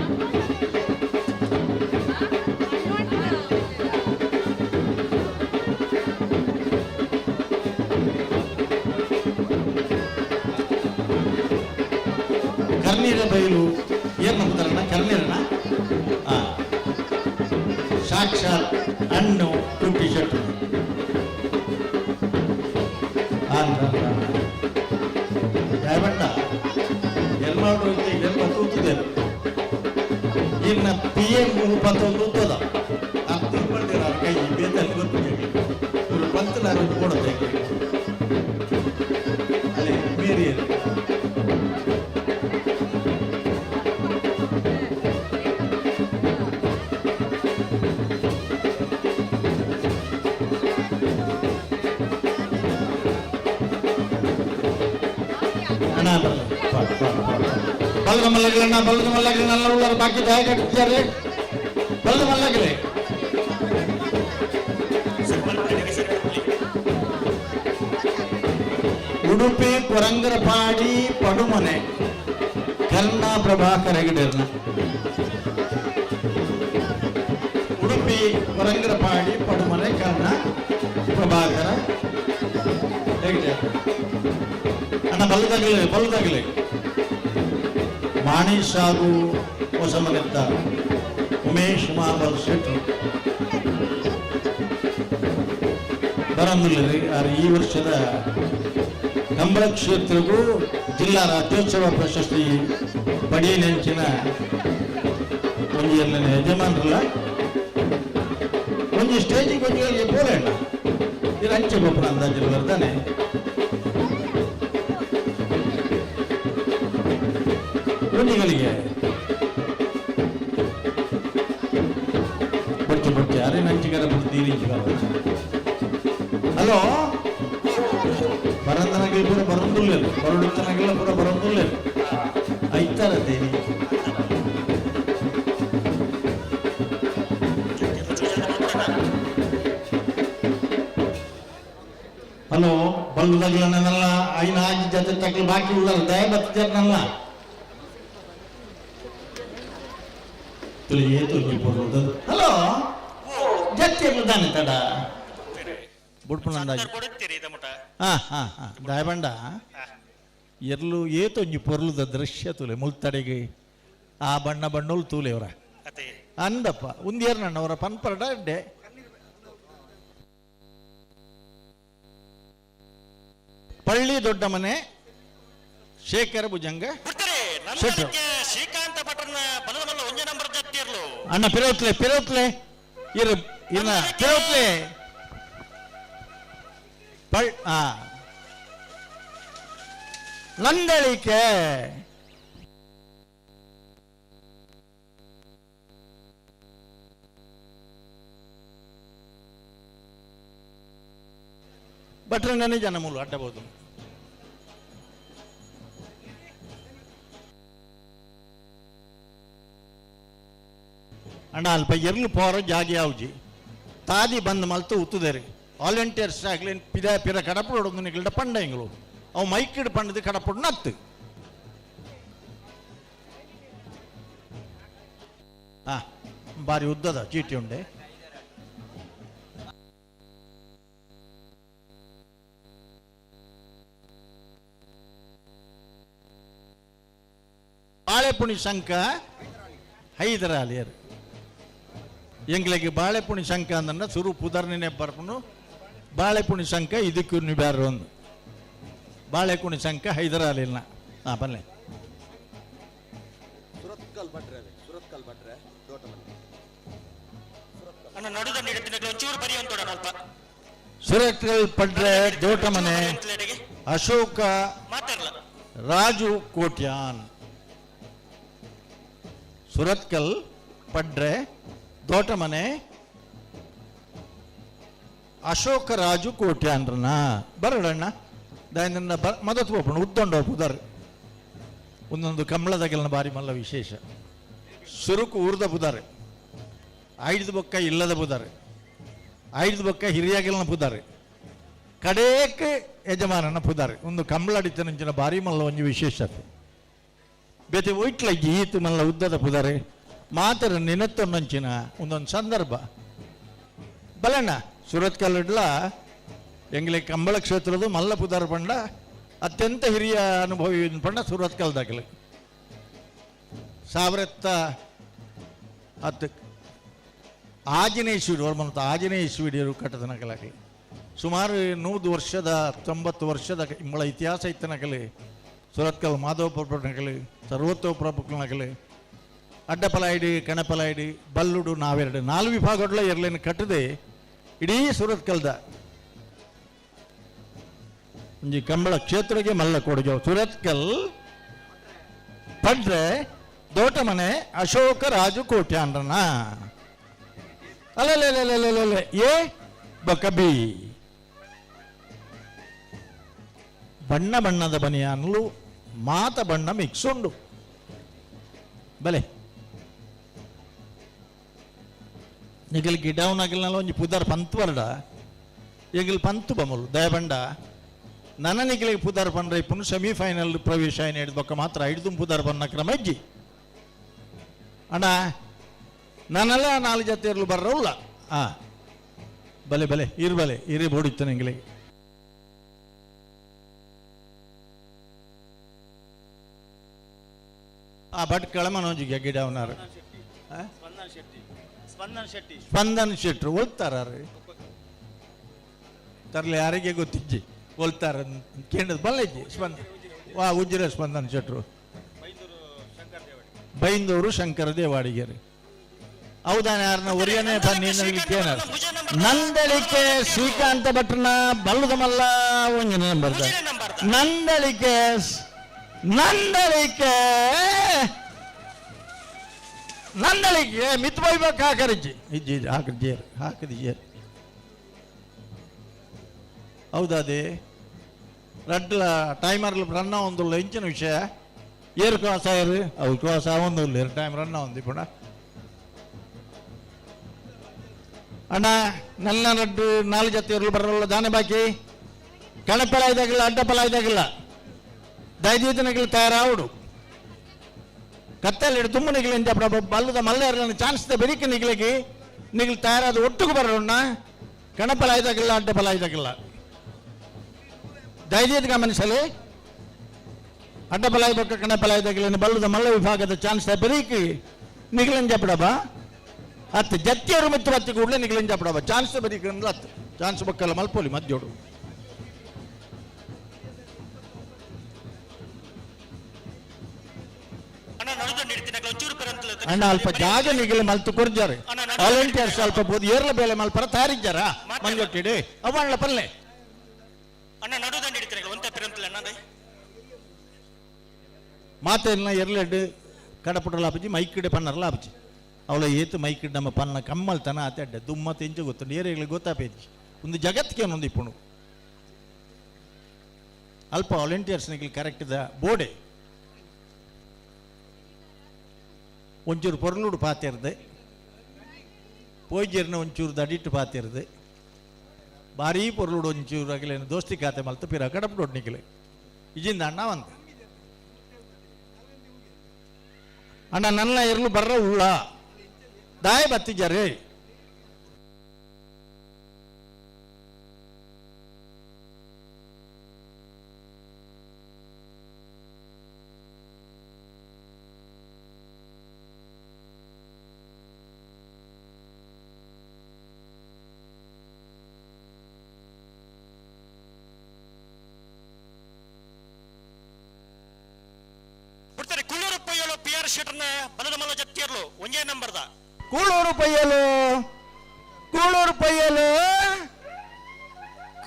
ಕರ್ನೀರ ಬಯಲು ಏನು ನಂಬ್ತಾರಣ್ಣ ಕರ್ನೀರಣ್ಣ ಹಾಂ ಸಾಕ್ಷಾತ್ ಹಣ್ಣು ಟುಂಟಿ ಶೆಟ್ರು ಯಾವಣ್ಣ ಎಲ್ಮಾಡು ಅಂತ ಎಲ್ಲ ತೂತಿದೆ ಇನ್ನು ಪಿ ಎಂ ಪತ್ತೊಂದು ತೂತದ ಆ ತಿಳ್ಕೊಳ್ತೀರ ಕೈ ಬೇತಲ್ಲಿ ಗೊತ್ತಿದೆ ಇವರು ಪಂತಲಾರ ಕೊಡುತ್ತೆ ಅಲ್ಲೇ ಮೇರಿ ಬಲದ ಮಲ್ಲಗಳನ್ನ ಬಲದ ಮಲ್ಲಗಳನ್ನೆಲ್ಲ ಉಳ್ಳಾರ ಬಾಕಿ ದಾಯ ಕಟ್ಟಿದ್ದಾರೆ ಬಲದ ಮಲ್ಲಗಳೇ. ಉಡುಪಿ ಕೊರಂಗರಪಾಡಿ ಪಡುಮನೆ ಕರ್ಣ ಪ್ರಭಾಕರ ಹೆಗಡೆರ್ನ ಉಡುಪಿ ಕೊರಂಗರಪಾಡಿ ಪಡುಮನೆ ಕರ್ಣ ಪ್ರಭಾಕರ ಹೆಗಡೆ ಅಣ್ಣ ಬಲ್ಲದಾಗಲಿ ಬಲ್ಲದಾಗಲಿ ಮಾಣಿ ಸಾಗು ಹೊಸಮನೆತ್ತ ಉಮೇಶ್ ಮಾಬಲ್ ಶೆಟ್ರು ಬರಂದಿಲ್ಲ. ಈ ವರ್ಷದ ಕಂಬಳ ಕ್ಷೇತ್ರಗೂ ಜಿಲ್ಲಾ ರಾಜ್ಯೋತ್ಸವ ಪ್ರಶಸ್ತಿ ಪಡೆಯನೆಂಚಿನ ಒಂದು ಎರಡನೇ ಯಜಮಾನರಲ್ಲ ಒಂದು ಸ್ಟೇಜಿಗೆ ಒಂದು ಪೋಲೇಣ ಇದು ಅಂಚೆ ಗೊಬ್ಬರ ಅಂದಾಜಿಲ್ಲ ಬರ್ತಾನೆ. ಒಂಜಿಗಳಿಗೆ ಬಡ್ಚಿ ಬಡ್ಚಿ ಅರೆ ನಂಚಿಗರ ಬಡ್ತೀರಿ. ಹಲೋ ಬರಂದನಾಗಲಿ ಪೂರ ಬರಂದುಲ್ಲ ಬರಡುತ್ತನಾಗಿಲ್ಲ ಪೂರ ಬರಂದುಲ್ಲ ಐತಾರ ದೇವಿ. ಹಲೋ ಬಲ್ಲದಾಗಲನ್ನೆಲ್ಲ ಐನ ಆಜಿ ಜೊತೆ ತಗ್ಲು ಬಾಕಿ ಉಳ್ಳಲ್ಲ ದಯ ಬತ್ತಿದ್ದಾರನಲ್ಲ ತುಳಿಯೇ ತುಳಿ ಪೋದು. ಹಲೋ ಜತ್ತಿ ಜತ್ತಿರ್ಲದಾನೆ ತಡ ಬುಡ್ಪುನಂದಾಜಿ. ಹಾ ಹಾ ಹಾ ದಾಯಬಂಡ ಎರ್ಲು ಏತೊಂಜಿ ಪೊರ್ಲುದ ದೃಶ್ಯ ತೂಲೆ ಮುಲ್ತಡೆಗೆ ಆ ಬಣ್ಣ ಬಣ್ಣೋಲ್ ತೂಲೆ ಅವರ ಅಂದಪ್ಪ ಉಂದಿಯರ್ ನನ್ನ ಅವರ ಪನ್ಪರಡ ಅಡ್ಡೆ ಪಳ್ಳಿ ದೊಡ್ಡ ಮನೆ ಶೇಖರ ಭುಜಂಗ ಶೆಟ್ರು. ಶ್ರೀಕಾಂತ ಭಟ್ರನ ಬಲದ ಮಲ್ಲ ಒಂಜೇ ನಂಬರ್ ಜತ್ತಿರ್ಲು. ಅಣ್ಣ ಪಿರೋತ್ಲೆ ಪಿರೋತ್ಲೆ ಇರು ಇನ್ನ ಪಿರೋತ್ಲೆ ಪಳ್ ಆ ನಂದಳಿಕೆ ಭಟ್ರನೇ ಜನ ಮೂಲು ಅಡ್ಡಬಹುದು. ಅಣ್ಣ ಅಲ್ಪ ಎರ್ಲು ಪೋರ ಜಾಗೆ ಯಾವ್ಜಿ ತಾದಿ ಬಂದ್ ಮಲ್ತು ಉತ್ತುದೇರಿ ವಾಲಂಟಿಯರ್ಸ್ ಆಗಲಿ ಪಿದ ಪಿರ ಕಡಪುಡು ನಿಗಲ್ಡ ಪಂಡ ಇಂಗ್ಲು ಅವು ಮೈಕಿಡ್ ಪಂಡದು ಕಡಪುಡು ನತ್ತು. ಆ ಬಾರಿ ಉದ್ದದ ಚೀಟಿ ಉಂಡೆ. ಬಾಳೆಪುಣಿ ಶಂಕ ಹೈದರಾಲಿಯರು ಎಂಗ್ಲಿಗೆ ಬಾಳೆಪುಣಿ ಶಂಕ ಅಂದನ್ನ ಸುರು ಪುದರ್ನೇ ಬರ್ಪುನು ಬಾಳೆಪುಣಿ ಶಂಕ ಇದಕ್ಕೂ ಬ್ಯಾರ ಒಂದು ಬಾಳೆಕುಣಿ ಶಂಕ ಹೈದರಾಲಿನ. ಹಾಂ ಬನ್ನಿ. ಸುರತ್ಕಲ್ ಭಟ್ರೆ ಸುರತ್ಕಲ್ ಭಟ್ರೆ ದೋಟಮನೆ. ಅಣ್ಣ ನಡುದ ನೀಡುತ್ತಿನ ಒಂಚೂರು ಬರಿ ಅಂತೋಡ ಅಲ್ಪ. ಸುರತ್ಕಲ್ ಪಡ್ರೆ ದೋಟಮನೆ ಅಶೋಕ ರಾಜು ಕೋಟ್ಯಾನ್. ಸುರತ್ಕಲ್ ಪಡ್ರೆ ದೋಟಮನೆ ಅಶೋಕ ರಾಜು ಕೋಟ್ಯಾನ್ರನ್ನ ಬರಡಣ್ಣ ದಾಯನ ಬ ಮದತ್ ಪೋಪುಂಡು ಉತ್ತೊಂಡ ಪುದರ್ ಒಂದೊಂದು ಕಂಬಳದಗೆಲ್ನ ಬಾರಿ ಮಲ್ಲ ವಿಶೇಷ. ಸುರುಕು ಊರ್ದ ಪುದಾರೆ ಐದು ಬೊಕ್ಕ ಇಲ್ಲದ ಪುದಾರೆ ಐದು ಬೊಕ್ಕ ಹಿರಿಯಾಗೆಲ್ನ ಪುದಾರೆ ಕಡೇಕ್ ಯಜಮಾನನ ಪುದಾರೆ ಒಂದು ಕಂಬಳಡಿತನಂಚಿನ ಬಾರಿ ಮಲ್ಲ ಒಂಜಿ ವಿಶೇಷತೆ ಬೇತೆ ಒಯ್ಟ್ಲಜ್ಜಿ ಈತು ಮಲ್ಲ ಉದ್ದದ ಪುದಾರೆ ಮಾತರ ನೆನತ್ತೊಂದಂಚಿನ ಒಂದೊಂದು ಸಂದರ್ಭ ಬಲಣ್ಣ. ಸುರತ್ಕಲ್ಲಿಡ್ಲ ಎಂಗ್ಲೆ ಕಂಬಳ ಕ್ಷೇತ್ರದ ಮಲ್ಲ ಪುದಾರ ಪಂಡ ಅತ್ಯಂತ ಹಿರಿಯ ಅನುಭವಿ ಪಂಡ ಸುರತ್ಕಲ್ ದಾಖಲೆ 1010 ಆಜನೇಶ್ವರಿ ಅವ್ರ ಆಜನೇಶ್ವರಿಯರು ಕಟ್ಟದನಕಲಾಗಲಿ ಸುಮಾರು 100 ವರ್ಷದ 90 ವರ್ಷದ ಇಂಬಳ ಇತಿಹಾಸ ಇತ್ತನಕಲಿ ಸುರತ್ಕಲ್ ಮಾಧವ ಪ್ರಭುನಕಲಿ ಸರ್ವೋತ್ತಮ ಪ್ರಭುನಕಲಿ ಅಡ್ಡಪಲಾಯಿಡಿ ಕಣಪಲಾಯಿಡಿ ಬಲ್ಲುಡು ನಾವೆರಡು ನಾಲ್ಕು ವಿಭಾಗಗಳ ಎರಲೇನು ಕಟ್ಟದೆ ಇಡೀ ಸುರತ್ಕಲ್ದ ಒಂಜಿ ಕಂಬಳ ಕ್ಷೇತ್ರಕ್ಕೆ ಮಲ್ಲ ಕೊಡುಗೆ. ಸುರತ್ಕಲ್ ಪಡ್ರೆ ದೋಟಮನೆ ಅಶೋಕ ರಾಜು ಕೋಟ್ಯಾನ್ರನ ಅಲ್ಲೇ ಎ ಬೊಕ್ಕ ಬಿ ಬಣ್ಣ ಬಣ್ಣದ ಬನಿಯಾನ್ಲು ಮಾತ ಬಣ್ಣ ಮಿಕ್ಸ್ ಉಂಡು ಬಲೆ ನಿಗಲ್ ಗಿಡವನಾಗಲ್ನಲ್ಲ ಒಂಜಿ ಪುದರ್ ಪಂತು ವರ್ಡ ಎಂಗಲ್ ಪಂತು ಬಮಲು ದಯಬಂಡ ನನ್ನ ನಿಗಲಿಗೆ ಪುದರ್ ಪಂಡ್ರೆ ಇಪ್ಪನು ಸೆಮಿಫೈನಲ್ ಪ್ರವೇಶ ಏನು ಹಿಡಿದ ಮಾತ್ರ ಹಿಡಿದು ಪುದರ್ ಬನ್ನ ಕ್ರಮ ಇಜ್ಜಿ ಅಣ್ಣ ನಾನೆಲ್ಲ ನಾಲ್ಕು ಜೊತೆ ಇರಲು ಬರ್ರಲ್ಲ. ಹಾಂ ಬಲೆ ಬಲೆ ಇರು ಬಲೆ ಇರಿ ಬೋಡಿತ್ತು ನಿಂಗಲಿಗೆ. ಆ ಭಟ್ಕಳ ಮನೋಜಿಗೆ ಗಿಡವನಾರು ಸ್ಪಂದನ್ ಶೆಟ್ರು ಒಲ್ತಾರ ತರಲಿ ಯಾರಿಗೆ ಗೊತ್ತಿಜ್ಜಿ ಒಲ್ತಾರ ಕೇಂದ್ರ ಬಲ್ಲಜ್ಜಿ ಸ್ಪಂದ ವಾ ಉಜ್ಜಿರ ಸ್ಪಂದನ್ ಶೆಟ್ರು ಬೈಂದೂರು ಶಂಕರ ದೇವಾಡಿಗೆರೆ ಹೌದಾನೆ ಯಾರನ್ನ ಒರಿಯನೇ ಬನ್ನಿ ಕೇನಾರ ನಂದಳಿಕೆ ಶ್ರೀಕಾಂತ ಭಟ್ರನ ಬಲ್ಲದ ಮಲ್ಲ ಒಂಜಿ ನಂಬರ್ ನಂದಳಿಕೆ ನಂದಳಿಕೆ ನಂದಳಿಕೆ ಮಿತ್ ಬೈಬೇಕು ಹಾಕರಿಜ್ಜಿ ಇಜ್ಜಿ ಹಾಕಿದ್ಜೇರು ಹಾಕಿದ್ಜೇರು ಹೌದಾದೆ ರಡ್ಲ ಟೈಮರ್ಲ ರನ್ನ ಒಂದುಲ್ಲ ಇಂಚಿನ ವಿಷಯ ಏರು ಕ್ರಾಸ್ ಆಯರು ಅವು ಕ್ರಾಸ್ ಆವೊಂದುಲ್ಲ ಟೈಮ್ ರನ್ನ ಒಂದು ಪುಣ ಅಣ್ಣ ನನ್ನ ರಡ್ಡು ನಾಲ್ಕು ಜೊತೆ ಬರಲ್ಲ ದಾನೆ ಬಾಕಿ ಕಣಪಲ ಇದಾಗಿಲ್ಲ ಅಡ್ಡಪಲ ಇದಾಗಿಲ್ಲ ದಯದೀತನಗಿಲ್ಲ ತಯಾರಾವುಡು ಕತ್ತಲ್ಲಿ ತುಂಬ ನಿಗಲಿ ಅಂತ ಬಲ್ಲದ ಮಲ್ಲ ಚಾನ್ಸ್ ಬೆರಿಕೆ ನಿಗಲಿಗೆ ನಿಗಲ್ ತಯಾರಾದ ಒಟ್ಟುಗು ಬರೋಣ. ಕಣಪಲಾಯ್ದಾಗಿಲ್ಲ, ಅಡ್ಡಪಲಾಯ್ದಾಗಿಲ್ಲ. ಧೈರ್ಯದ ಗಮನಿಸಲಿ. ಅಡ್ಡಪಲಾಯ್ ಬೊಕ್ಕ ಕಣಪಲಾಯ್ದಾಗಿಲ್ಲ ಬಲ್ಲದ ಮಲ್ಲ ವಿಭಾಗದ ಚಾನ್ಸ್ ಬರೀಕಿ ನಿಗಲಂಜಪಡಬ ಅತ್ತು ಜತ್ತಿಯವರು ಮಿತ್ತು ಬತ್ತಿ ಕೂಡಲೇ ನಿಗಲಂಜಪಡಬ ಚಾನ್ಸ್ ಬರೀಕ್ ಅತ್ತು ಚಾನ್ಸ್ ಬೊಕ್ಕಲ್ಲ ಮಲ್ಪೋಲಿ ಮಧ್ಯೋಡು. ಅಣ್ಣ ಅಲ್ಪ ಜಾಗ ನಿಗಲಿ ಮಲ್ತು ಕೊರ್ಜಾರೆ ವಾಲಂಟಿಯರ್ ಸ್ವಲ್ಪ ಬೋದು ಏರ್ಲ ಬೇಲೆ ಮಲ್ಪರ ತಯಾರಿದ್ದಾರ ಮಂಜೊಟ್ಟಿಡಿ ಅವಣ್ಣ ಪಲ್ಲೆ. ಮಾತೆಲ್ಲ ಎರ್ಲೆಡ್ ಕಡಪುಡಲ ಆಪುಜಿ ಮೈಕಿಡೆ ಪನ್ನರ್ಲ ಆಪುಜಿ ಅವಳ ಏತು ಮೈಕಿಡ್ ನಮ್ಮ ಪನ್ನ ಕಮ್ಮಲ್ತನ ಆತೆ ಅಡ್ಡೆ ದುಮ್ಮ ತೆಂಚು ಗೊತ್ತು ಏರಿಗಳಿಗೆ ಗೊತ್ತಾಪೇಜಿ ಒಂದು ಜಗತ್ತಿಗೆ ಒಂದು ಇಪ್ಪುಣು ಅಲ್ಪ ವಾಲಂಟಿಯರ್ಸ್ ನಿಗಲಿ ಕರೆಕ್ಟ್ the ಬೋಡೆ ಒಂಚೂರು ಪೊರ್ಲುಡು ಪಾತಿರ್ದೆ ಪೋಯ್ಜೇರ್ನ ಒಂಚೂರು ದಡಿಟ್ಟು ಪಾತಿರ್ದೆ ಭಾರೀ ಪೊರ್ಲುಡು ಒಂಚೂರು ಅಗಲೇನು ದೋಸ್ತಿ ಖಾತೆ ಮಲ್ತು ಪಿರ ಕಡಪುಡು ನಿಗಲೆ ಇಜಿಂದ ಅಣ್ಣ వంద ಅಣ್ಣ ನನ್ನ ಇರಲು ಬರ್ರ ಉಳ್ಳ ದಾಯ ಬತ್ತಿಜಾರೆ. ಕೂಳೂರು ಪಯ್ಯಲು, ಕೂಳೂರು ಪಯ್ಯಲು,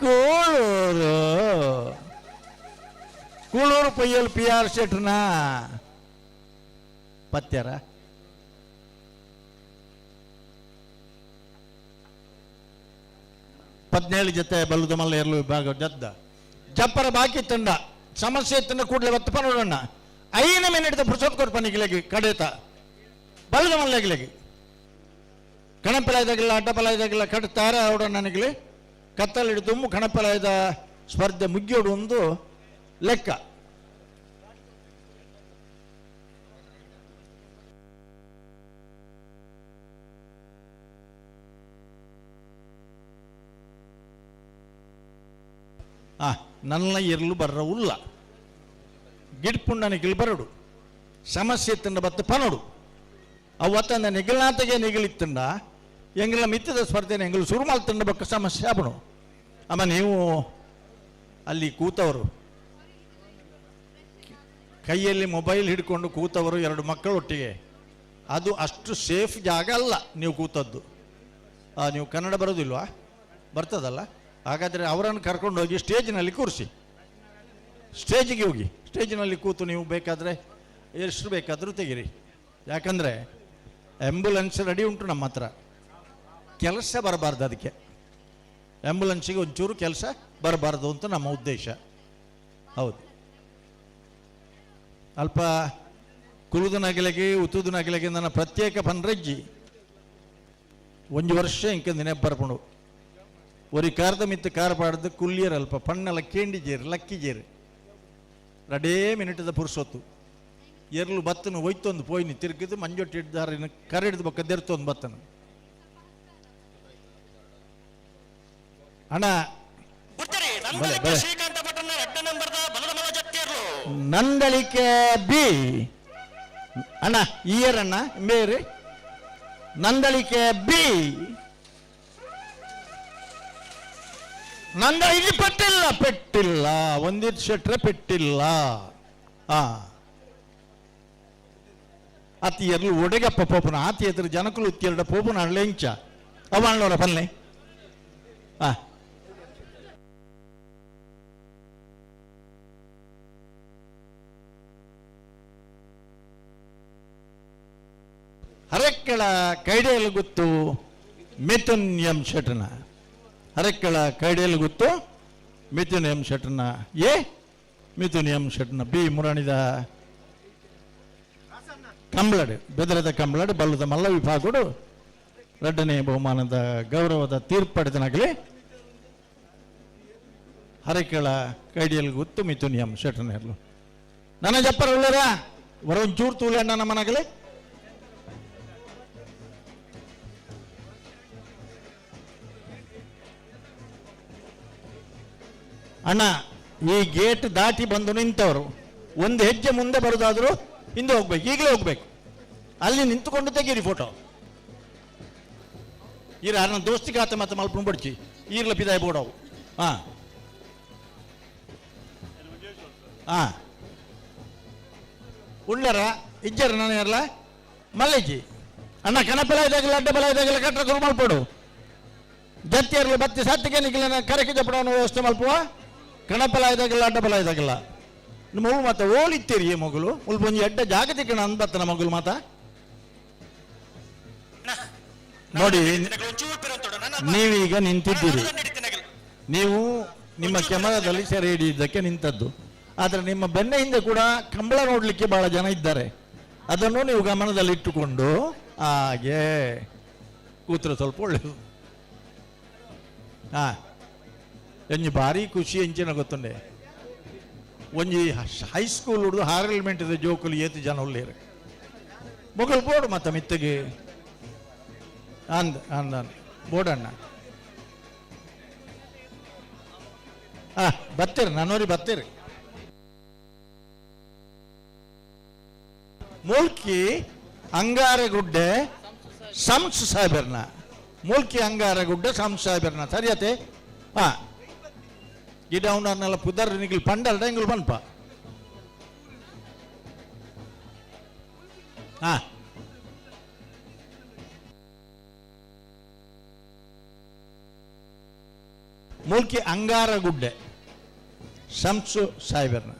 ಕೂಳೂರು ಕೂಳೂರು ಪಯ್ಯಲು ಪಿ ಆರ್ ಶೆಟ್ರನ ಪತ್ಯಾರ. 17 ಜೊತೆ ಬಲ್ಲದ ಮಲ್ಲ ಎರಲು ವಿಭಾಗ ಜದ್ದ ಜಪ್ಪರ ಬಾಕಿ ತಂಡ ಸಮಸ್ಯೆ ತಂಡ ಕೂಡಲೇ ಒತ್ತು ಪನೋಡಣ್ಣ 5 ಮಿನಿಟ್ ಪುರ್ಸೊತ್ ಕೊಡ್ಪನಿಗಿಲೆಗೆ ಕಡೇತ ಬಲ್ಲದ ಮಲ್ಲೆಗಿಲೆಗೆ ಕಣಪಲಾಯ್ದಾಗಿಲ್ಲ ಅಡ್ಡಪಲಾಯ್ದಾಗಿಲ್ಲ ಕಟ್ತಾರ ಅವಡ ನನಗೆ ಕತ್ತಲಿಡು ತುಂಬು ಕಣಪಲಾಯ್ದ ಸ್ಪರ್ಧೆ ಮುಗಿಯೋಡು ಒಂದು ಲೆಕ್ಕ. ನನ್ನ ಇರಲು ಬರ್ರ ಉಲ್ಲ ಗಿಡ್ಪುಂಡ ನಿಗಿಲ್ ಬರಡು ಸಮಸ್ಯೆ ತಂಡ ಬತ್ತು ಪನೋಡು ಅವತ್ತಂದ ನಿಗಲ್ನಾಥಗೆ ನಿಗಲಿತ್ತಂಡ ಎಂಗಲ ಮಿತ್ತದ ಸ್ಪರ್ಧೆನ ಎಂಗಲು ಸುರುಮಾಲ್ ತಂಡ ಬಕ್ಕ ಸಮಸ್ಯೆ ಆಪಣು. ಅಮ್ಮ ನೀವು ಅಲ್ಲಿ ಕೂತವರು ಕೈಯಲ್ಲಿ ಮೊಬೈಲ್ ಹಿಡ್ಕೊಂಡು ಕೂತವರು 2 ಮಕ್ಕಳೊಟ್ಟಿಗೆ, ಅದು ಅಷ್ಟು ಸೇಫ್ ಜಾಗ ಅಲ್ಲ ನೀವು ಕೂತದ್ದು. ನೀವು ಕನ್ನಡ ಬರೋದಿಲ್ವಾ? ಬರ್ತದಲ್ಲ, ಹಾಗಾದರೆ ಅವರನ್ನು ಕರ್ಕೊಂಡು ಹೋಗಿ ಸ್ಟೇಜಿನಲ್ಲಿ ಕೂರಿಸಿ, ಸ್ಟೇಜಿಗೆ ಹೋಗಿ ಸ್ಟೇಜಿನಲ್ಲಿ ಕೂತು ನೀವು ಬೇಕಾದರೆ ಎಷ್ಟು ಬೇಕಾದರೂ ತೆಗೀರಿ. ಯಾಕಂದರೆ ಆ್ಯಂಬುಲೆನ್ಸ್ ರೆಡಿ ಉಂಟು ನಮ್ಮ ಹತ್ರ, ಕೆಲಸ ಬರಬಾರ್ದು. ಅದಕ್ಕೆ ಆ್ಯಂಬುಲೆನ್ಸಿಗೆ ಒಂಚೂರು ಕೆಲಸ ಬರಬಾರ್ದು ಅಂತ ನಮ್ಮ ಉದ್ದೇಶ. ಹೌದು, ಅಲ್ಪ ಕುಲುದನಗಲಿಗೆ ಉತ್ತುದನಗಲಿಗೆ ನನ್ನ ಪ್ರತ್ಯೇಕ ಪನ್ರಜ್ಜಿ ಒಂದು ವರ್ಷ ಇಂಕ ನೆನಪು ಬರ್ಪುಂಡು. ಒರಿ ಕಾರ್ದ ಮಿತ್ತು ಕಾರ ಪಾಡ್ದು ಕುಲ್ಲಿಯರ್ ಅಲ್ಪ ಪಣ್ಣೆಲ್ಲ ಕೇಂಡಿಜೇರು ಲಕ್ಕಿಜೇರು ರಡೇ ಮಿನಿಟದ ಪುರುಸೊತ್ತು ಎರ್ಲು ಬತ್ತನು ಒಯ್ತೊಂದು ಪೋಯ್ನಿ ತಿರುಗಿದು ಮಂಜೊಟ್ಟಿ ಹಿಡ್ದಾರಿನ ಕರೆ ಹಿಡಿದು ಬಕ್ಕ ದೆರ್ತೊಂದು ಬತ್ತನು ಅಣ್ಣ. ನಂದಳಿಕೆ ಬಿ ಅಣ್ಣ ಇಯರ್ ಅಣ್ಣ ಮೇರಿ ನಂದಳಿಕೆ ಬಿ ನಂದ ಇಲ್ಲಿ ಪೆಟ್ಟಿಲ್ಲ ಪೆಟ್ಟಿಲ್ಲ ಒಂದಿಟ್ಟು ಶೆಟ್ರೆ ಪೆಟ್ಟಿಲ್ಲ. ಆ ಅತಿ ಎರ್ಲು ಒಡೆಗಪ್ಪ ಪೋಪನ ಆತಿ ಎದುರು ಜನಕುಲು ಉತ್ತಿಯಲ್ಡ ಪೋಪನ ಅಳ್ಳೆಂಚ ಅವ ಪಲ್ಲೆ ಆ ಹರಕ್ಕಳ ಕೈಡೆಯಲ್ಲಿ ಗೊತ್ತು ಮಿಥುನ್ ಎಂ ಶೆಟ್ರನ ಹರಕ್ಕಳ ಕೈಡೆಯಲ್ಲಿ ಗೊತ್ತು ಮಿಥುನ್ ಎಂ ಶೆಟ್ರನ ಎ ಮಿಥುನ್ ಎಂ ಶೆಟ್ರನ ಬಿ ಮುರಣಿದ ಕಂಬ್ಳಡ್ ಬೆದರದ ಕಂಬ್ಳಡ್ ಬಲ್ಲದ ಮಲ್ಲ ವಿಭಾಗಡು ಎರಡನೇ ಬಹುಮಾನದ ಗೌರವದ ತೀರ್ಪಡೆದನಾಗಲಿ ಹರಕಳ ಕೈಡಿಯಲ್ಲಿ ಗೊತ್ತು ಮಿಥುನ್ ಎಂ ಶೆಟ್ರನ ಇರಲು ನನ್ನ ಜಪ್ಪರ ಉಳ್ಳರ ಹೊರ ಒಂಚೂರು ತೂಲೆ ಅಣ್ಣ ನಮ್ಮನಾಗಲಿ. ಅಣ್ಣ ಈ ಗೇಟ್ ದಾಟಿ ಬಂದು ನಿಂತವರು ಒಂದು ಹೆಜ್ಜೆ ಮುಂದೆ ಬರೋದಾದರೂ ಹಿಂದೆ ಹೋಗ್ಬೇಕು, ಈಗಲೇ ಹೋಗ್ಬೇಕು. ಅಲ್ಲಿ ನಿಂತುಕೊಂಡು ತೆಗೀರಿ ಫೋಟೋ. ಈರ ನನ್ನ ದೋಸ್ತಿಗಾತ ಮತ್ತೆ ಮಲ್ಪು ಬಡ್ಚಿ ಈರ್ಲ ಪಿದಾಯ ಬೋಡವು. ಹಾಂ ಹಾಂ ಉಳ್ಳರ ಇಜ್ಜರ ನಾನು ಯಾರಲ್ಲ ಮಲ್ಲೇಜಿ ಅಣ್ಣ ಕಣಪಲ ಇದಾಗಲ್ಲ ಅಡ್ಡ ಬಲ ಇದಾಗಲ್ಲ ಕಟ್ರ ಗುರು ಮಲ್ಪಡು ಜತ್ತಿಯರ್ಲು ಬತ್ತಿ ಸತ್ತಿಗೆ ನಿಗಿಲ್ಲ ಕರಕಿ ಜಪಡವನ್ನು ವ್ಯವಸ್ಥೆ ಮಲ್ಪುವ ಕಣಪಲ ಇದಾಗಲ್ಲ ಅಡ್ಡ ಬಲ ಇದಾಗಲ್ಲ ನಿಮ್ಮ ಹೂ ಮಾತ ಓಲಿತ್ತೀರಿ ಈ ಮಗಳು ಮುಲ್ಪ ಒಂಜಿ ಎಡ್ಡ ಜಾಗತಿಕ ಅನ್ಬತ್ತನ ಮಗಳು ಮಾತ ನೋಡಿ. ನೀವೀಗ ನಿಂತಿದ್ದೀರಿ, ನೀವು ನಿಮ್ಮ ಕ್ಯಾಮರಾದಲ್ಲಿ ಸೆರೆ ಹಿಡಿಯುವುದಕ್ಕೆ ನಿಂತದ್ದು. ಆದರೆ ನಿಮ್ಮ ಬೆನ್ನ ಹಿಂದೆ ಕೂಡ ಕಂಬಳ ನೋಡಲಿಕ್ಕೆ ಬಹಳ ಜನ ಇದ್ದಾರೆ. ಅದನ್ನು ನೀವು ಗಮನದಲ್ಲಿಟ್ಟುಕೊಂಡು ಹಾಗೆ ಕೂತ್ರೆ ಸ್ವಲ್ಪ ಒಳ್ಳೆಯದು. ಹಾಂ ಎಂಜಿ ಭಾರಿ ಖುಷಿ ಎಂಚಿನ ಗೊತ್ತುಂಡೆ ಒಂಜಿ ಹೈಸ್ಕೂಲ್ ಹುಡುಗ ಹಾರಲ್ಮೆಂಟ್ ಜೋಕುಲು ಏತು ಜನ ಉಳ್ಳೇರು ಮೊಗಲ್ ಬೋರ್ಡ್ ಮತ್ತ ಮಿತ್ತಗೆ ಅಂದ್ ಅಂದ ಬೋರ್ಡಣ್ಣ. ಹಾಂ ಬರ್ತೀರಿ ನನ್ನೋರಿ ಬರ್ತೀರಿ. ಮೂಲ್ಕಿ ಅಂಗಾರಗುಡ್ಡೆ ಸಂಸ್ ಸಾಹೇಬರ್ನ, ಮೂಲ್ಕಿ ಅಂಗಾರಗುಡ್ಡೆ ಸಂಸ್ ಸಾಹೇಬರ್ನ ಸರಿಯತೆ. ಹಾಂ ಗಿಡ ಅವನನ್ನೆಲ್ಲ ಪುದರ್ ನಿಗಿಲ್ ಪಂಡಲ್ಡ ಇಂಗುಲ್ ಪನ್ಪ. ಹಾಂ ಮೂಲ್ಕಿ ಅಂಗಾರಗುಡ್ಡೆ ಸಂಸು ಸಾಹೇಬರ್ನ.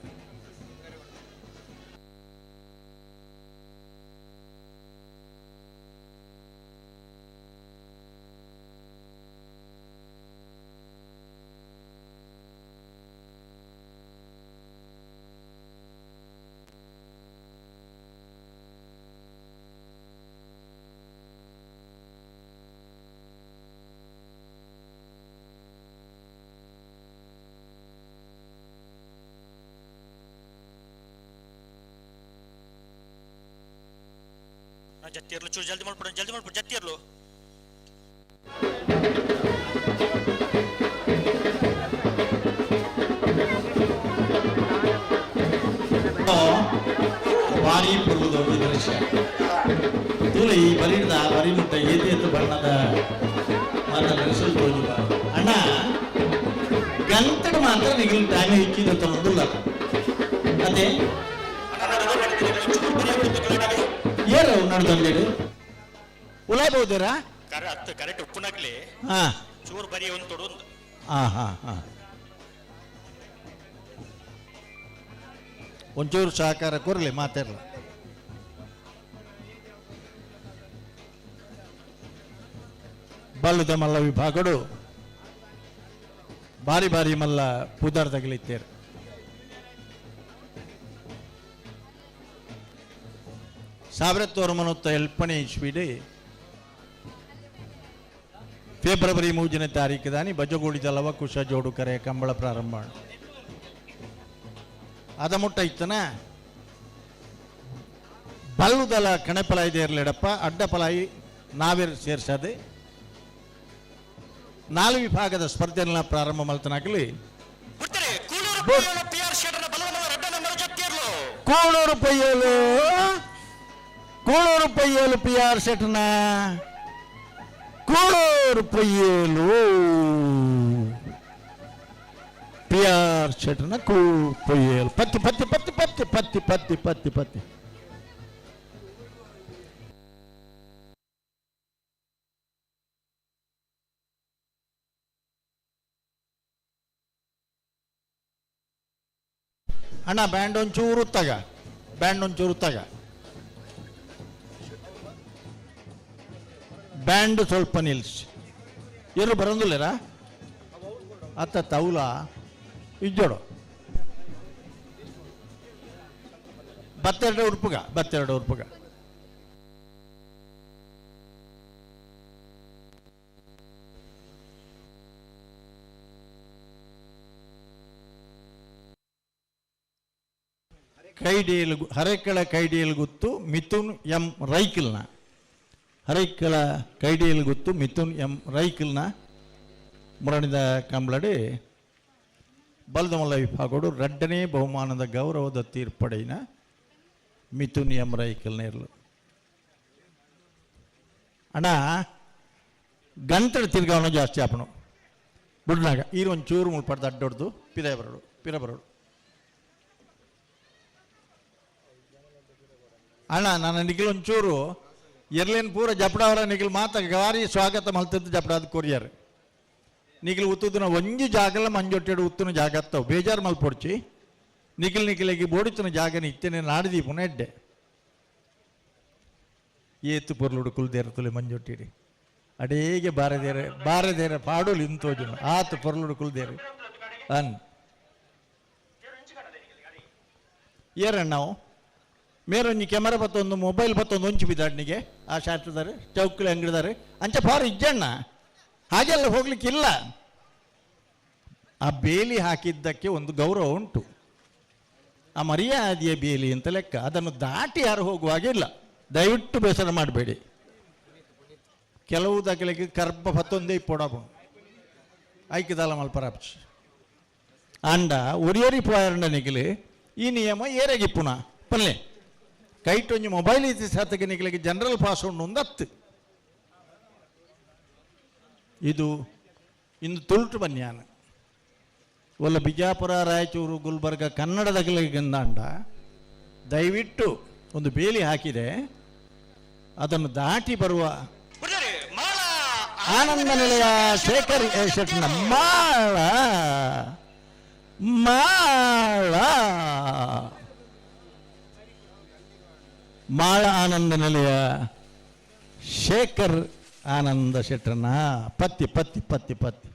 ಜತ್ತಿರ್ಲು ಚೂರು ಜಲ್ದಿ ಮಾಡ್ಬಿಡು, ಜಲ್ದಿ ಮಾಡ್ಬಿಡು ಜತ್ತಿರ್ಲು. ಭಾರಿ ಪುರ್ಲದ ಒಂದು ದೃಶ್ಯ ತೂಲ ಈ ಬರಿದ ಬರಿ ಮುಟ್ಟ ಏತೇತು ಬಣ್ಣದ ಮಾತ್ರ ರಿಸಲ್ಟ್ ತೋಜುವ ಅಣ್ಣ ಗಂಟೆ ಮಾತ್ರ ನಿಗಿಲ್ ಟೈಮ್ ಇಕ್ಕಿದ ತೊಂದಿಲ್ಲ ಅದೇ ಏರು ನಡ್ದೊಂದೇಡು ಉಲಾಯಬಹುದೇರಾ ಕರೆಕ್ಟ್ ಉಪ್ಪುನಾಗ್ಲಿ ಹಾ ಚೂರು ಬರಿ ಒಂದು ತೊಡು ಒಂದು. ಹಾ ಹಾ ಹಾ ಒಂಚೂರು ಸಹಕಾರ ಕೊರಲಿ ಮಾತಾಡಲ್ಲ. ಬಲ್ಲದ ಮಲ್ಲ ವಿಭಾಗಡು ಬಾರಿ ಬಾರಿ ಮಲ್ಲ ಪುದರ್ ತಗಲಿತ್ತೇರು. ಸಾವಿರತ್ತೊಂಬತ್ತು ಎಲ್ಪನೇ ಇಸ್ವಿಡಿ ಫೆಬ್ರವರಿ 3ನೇ ತಾರೀಕು ದಾನಿ ಬಜಗೋಳಿದ ಲವಕುಶ ಜೋಡು ಕರೆ ಕಂಬಳ ಪ್ರಾರಂಭ. ಅದ ಮುಟ್ಟ ಇತ್ತನ ಬಲ್ಲುದಲ ಕಣಪಲಾಯಿ ಇರಲಿಡಪ್ಪ ಅಡ್ಡಪಲಾಯಿ ನಾವೇರು ಸೇರ್ಸದೆ 4 ವಿಭಾಗದ ಸ್ಪರ್ಧೆಗಳನ್ನ ಪ್ರಾರಂಭ ಮಲ್ತನಾಗಲಿ. ಕೂಳೂರು ಪೊಯ್ಯಲು ಕೂಳೂರು ಪೊಯ್ಯಲು ಪಿ ಆರ್ ಶೆಟ್ನ ಕೂಳೂರು ಪೊಯ್ಯಲು ಪಿ ಆರ್ ಶೆಟ್ನ ಕೂಳೂರು ಪೊಯ್ಯಲು ಪತ್ತಿ ಪತ್ತಿ ಪತ್ತಿ ಪತ್ತಿ ಪತ್ತಿ ಪತ್ತಿ ಪತ್ತಿ ಪತ್ತಿ. ಅಣ್ಣ ಬ್ಯಾಂಡ್ ಒಂಚೂರು ತಗ, ಬ್ಯಾಂಡ್ ಒಂಚೂರು ತಗ, ಬ್ಯಾಂಡ್ ಸ್ವಲ್ಪ ನಿಲ್ಲಿಸಿ. ಎಲ್ಲರೂ ಬರೋದಿಲ್ಲರಾ? ಅತ್ತ ತೌಲ ಇಜ್ಜೋಡು ಬತ್ತೆರಡು ಉಡುಪುಗ, ಬತ್ತೆರಡು ಉಡುಪುಗ. ಕೈಡಿಯಲ್ ಹರೇಕಳ ಕೈಡಿಯಲ್ ಗುತ್ತು ಮಿಥುನ್ ಎಂ ರೈಕಿಲ್ನ, ಹರೇಕಳ ಕೈಡಿಯಲ್ ಗುತ್ತು ಮಿಥುನ್ ಎಂ ರೈಕಿಲ್ನ ಮುರಣಿದ ಕಂಬಳಡಿ ಬಲದಮಲ್ಲ ವಿಭಾಗಡು ರಡ್ಡನೇ ಬಹುಮಾನದ ಗೌರವದ ತೀರ್ಪಡೆಯಿನ ಮಿಥುನ್ ಎಂ ರೈಕಲ್ ನೇರ್ಲು. ಅಣ್ಣ ಗಂಟೆ ತಿರ್ಗಾವನು ಜಾಸ್ತಿ ಆಪಣು ಬುಡ್ನಾಗ ಈರು ಒಂಚೂರು ಮುಳ್ಪಡ್ದು ಅಡ್ಡೊಡ್ದು ಪಿರ ಬರೋಡು ಪಿರ ಬರೋಡು. ಅಣ್ಣ ನಾನು ನಿಖಿಲ್ ಒಂಚೂರು ಎರ್ಲೇನು ಪೂರ ಜಪಡಾವರ ನಿಖಿಲ್ ಮಾತ ಗಾರಿ ಸ್ವಾಗತ ಮಲ್ತದ್ದು ಜಪಡಾದ ಕೊರಿಯರ್ ನಿಖಿಲ್ ಉತ್ತುದಿನ ಒಂಜಿ ಜಾಗಲ ಮಂಜೊಟ್ಟೆಡು ಉತ್ತುನ ಜಾಗ ಅತ್ತವು ಬೇಜಾರು ಮಲ್ಪೊಡ್ಚಿ ನಿಖಿಲ್ ನಿಖಿಲಿಗೆ ಬೋಡಿತನ ಜಾಗನ ಇತ್ತೇನೆ ನಾಡದೀಪುನ ಎಡ್ಡೆ ಏತು ಪೊರ್ಲುಡು ಕುಲ್ದೇರ ತುಲೆ ಮಂಜೊಟ್ಟಿಡಿ ಅಡೇಗೆ ಬಾರದೇರೆ ಬಾರದೇರೆ ಪಾಡುಲು ಇಂತೋಜುನು ಆತು ಪೊರ್ಲುಡು ಕುಲ್ದೇರು ಅನ್ ಏರಣ್ಣವು ಮೇರೊಂಜಿ ಕ್ಯಾಮರಾ ಬತ್ತೊಂದು ಮೊಬೈಲ್ ಬತ್ತೊಂದು ಒಂಚು ಬಿದ್ದಾಡ್ನಿಗೆ ಆ ಶಾಸ್ತ್ರದಾರೆ ಚೌಕ್ಲಿ ಅಂಗಡಿದಾರೆ ಅಂಚ ಫಾರ್ ಇಜ್ಜಣ್ಣ ಹಾಗೆಲ್ಲ ಹೋಗ್ಲಿಕ್ಕಿಲ್ಲ. ಆ ಬೇಲಿ ಹಾಕಿದ್ದಕ್ಕೆ ಒಂದು ಗೌರವ ಉಂಟು, ಆ ಮರ್ಯಾದೆಯ ಬೇಲಿ ಅಂತ ಲೆಕ್ಕ. ಅದನ್ನು ದಾಟಿ ಯಾರು ಹೋಗುವಾಗಿಲ್ಲ, ದಯವಿಟ್ಟು ಬೇಸರ ಮಾಡಬೇಡಿ. ಕೆಲವು ದಾಖಲೆಗೆ ಕರ್ಬ ಪತ್ತೊಂದೇ ಇಪ್ಪೊಡಾಪು ಐಕ್ಯದಾಲ ಮಲ್ಪರಾಪ್ಚಿ ಅಂಡ ಒರಿಯರಿ ಪೋಯರಂಡ ನಿಖಿಲಿ ಈ ನಿಯಮ ಏರೆಗಿಪ್ಪುನ ಪಲ್ಲೆ ಕೈಟೊಂಜಿ ಮೊಬೈಲ್ ಇತ್ತು ಸಾತಕ್ಕೆ ನಿಖಲಿಗೆ ಜನರಲ್ ಪಾಸ್ ಉಂಡು ಒಂದು ಹತ್ತು ಇದು ಇಂದು ತುಳುಟು ಬನ್ಯಾನ ಒಲ್ಲ ಬಿಜಾಪುರ ರಾಯಚೂರು ಗುಲ್ಬರ್ಗ ಕನ್ನಡದಗಲಿಗಂದಾಂಡ ದಯವಿಟ್ಟು ಒಂದು ಬೇಲಿ ಹಾಕಿದೆ, ಅದನ್ನು ದಾಟಿ ಬರುವ ಆನಂದ ನಿಲಯ ಶೇಖರ್ ಶೆಟ್ನ ಮಾಳ ಮಾಳ ಮಾಳ ಆನಂದ ನಿಲಯ ಶೇಖರ್ ಆನಂದ ಶೆಟ್ಟನ ಪತ್ತಿ ಪತ್ತಿ ಪತ್ತಿ ಪತ್ತಿ.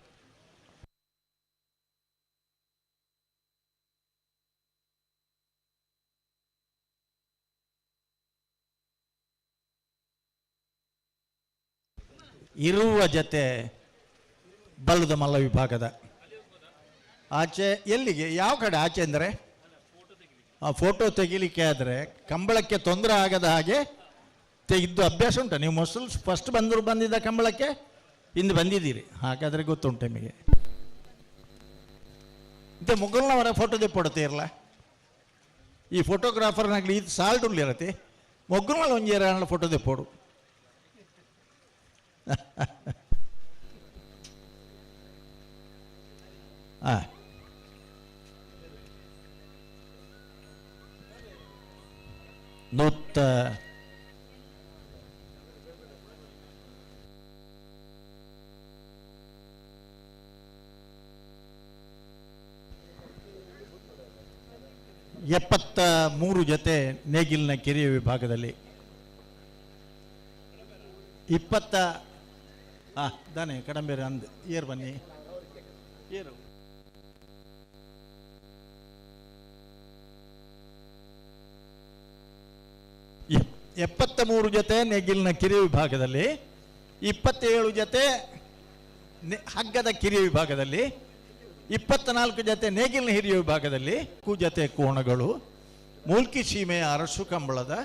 ಇರುವ ಜೊತೆ ಬಲ್ಲದ ಮಲ್ಲ ವಿಭಾಗದ ಆಚೆ ಎಲ್ಲಿಗೆ ಯಾವ ಕಡೆ ಆಚೆ ಅಂದರೆ ಆ ಫೋಟೋ ತೆಗಿಲಿಕ್ಕೆ ಆದರೆ ಕಂಬಳಕ್ಕೆ ತೊಂದರೆ ಆಗದ ಹಾಗೆ ತೆಗೆದು ಅಭ್ಯಾಸ ಉಂಟು. ನೀವು ಮೊಸಲು ಫಸ್ಟ್ ಬಂದರು ಬಂದಿದ್ದ ಕಂಬಳಕ್ಕೆ ಹಿಂದೆ ಬಂದಿದ್ದೀರಿ, ಹಾಗಾದರೆ ಗೊತ್ತುಂಟು ನಿಮಗೆ. ಮತ್ತೆ ಮುಗಲ್ನವರ ಫೋಟೋ ತೆಪ್ಪೊಡ್ತೀರಲ್ಲ ಈ ಫೋಟೋಗ್ರಾಫರ್ನಾಗಲಿ ಇದು ಸಾಲ್ಟ್ ಉಳ್ಳಿರತ್ತೆ ಮೊಗ್ಗಲ್ನಲ್ಲಿ ಒಂಜೇರ ಫೋಟೋ ತೆಪ್ಪೋಡು. ನೂತ್ತ 73 ಜೊತೆ ನೇಗಿಲಿನ ಕಿರಿಯ ವಿಭಾಗದಲ್ಲಿ 20 ದಾನೆ ಕಡಂಬೇರೆ ಅಂದ್ ಏರ್ ಬನ್ನಿ ಏರು 73 ಜೊತೆ ನೇಗಿಲಿನ ಕಿರಿಯ ವಿಭಾಗದಲ್ಲಿ, 27 ಜೊತೆ ಹಗ್ಗದ ಕಿರಿಯ ವಿಭಾಗದಲ್ಲಿ, 24 ಜೊತೆ ನೇಗಿಲಿನ ಹಿರಿಯ ವಿಭಾಗದಲ್ಲಿ, ಜೊತೆ ಕೋಣಗಳು ಮೂಲ್ಕಿ ಸೀಮೆಯ ಅರಸು ಕಂಬಳದ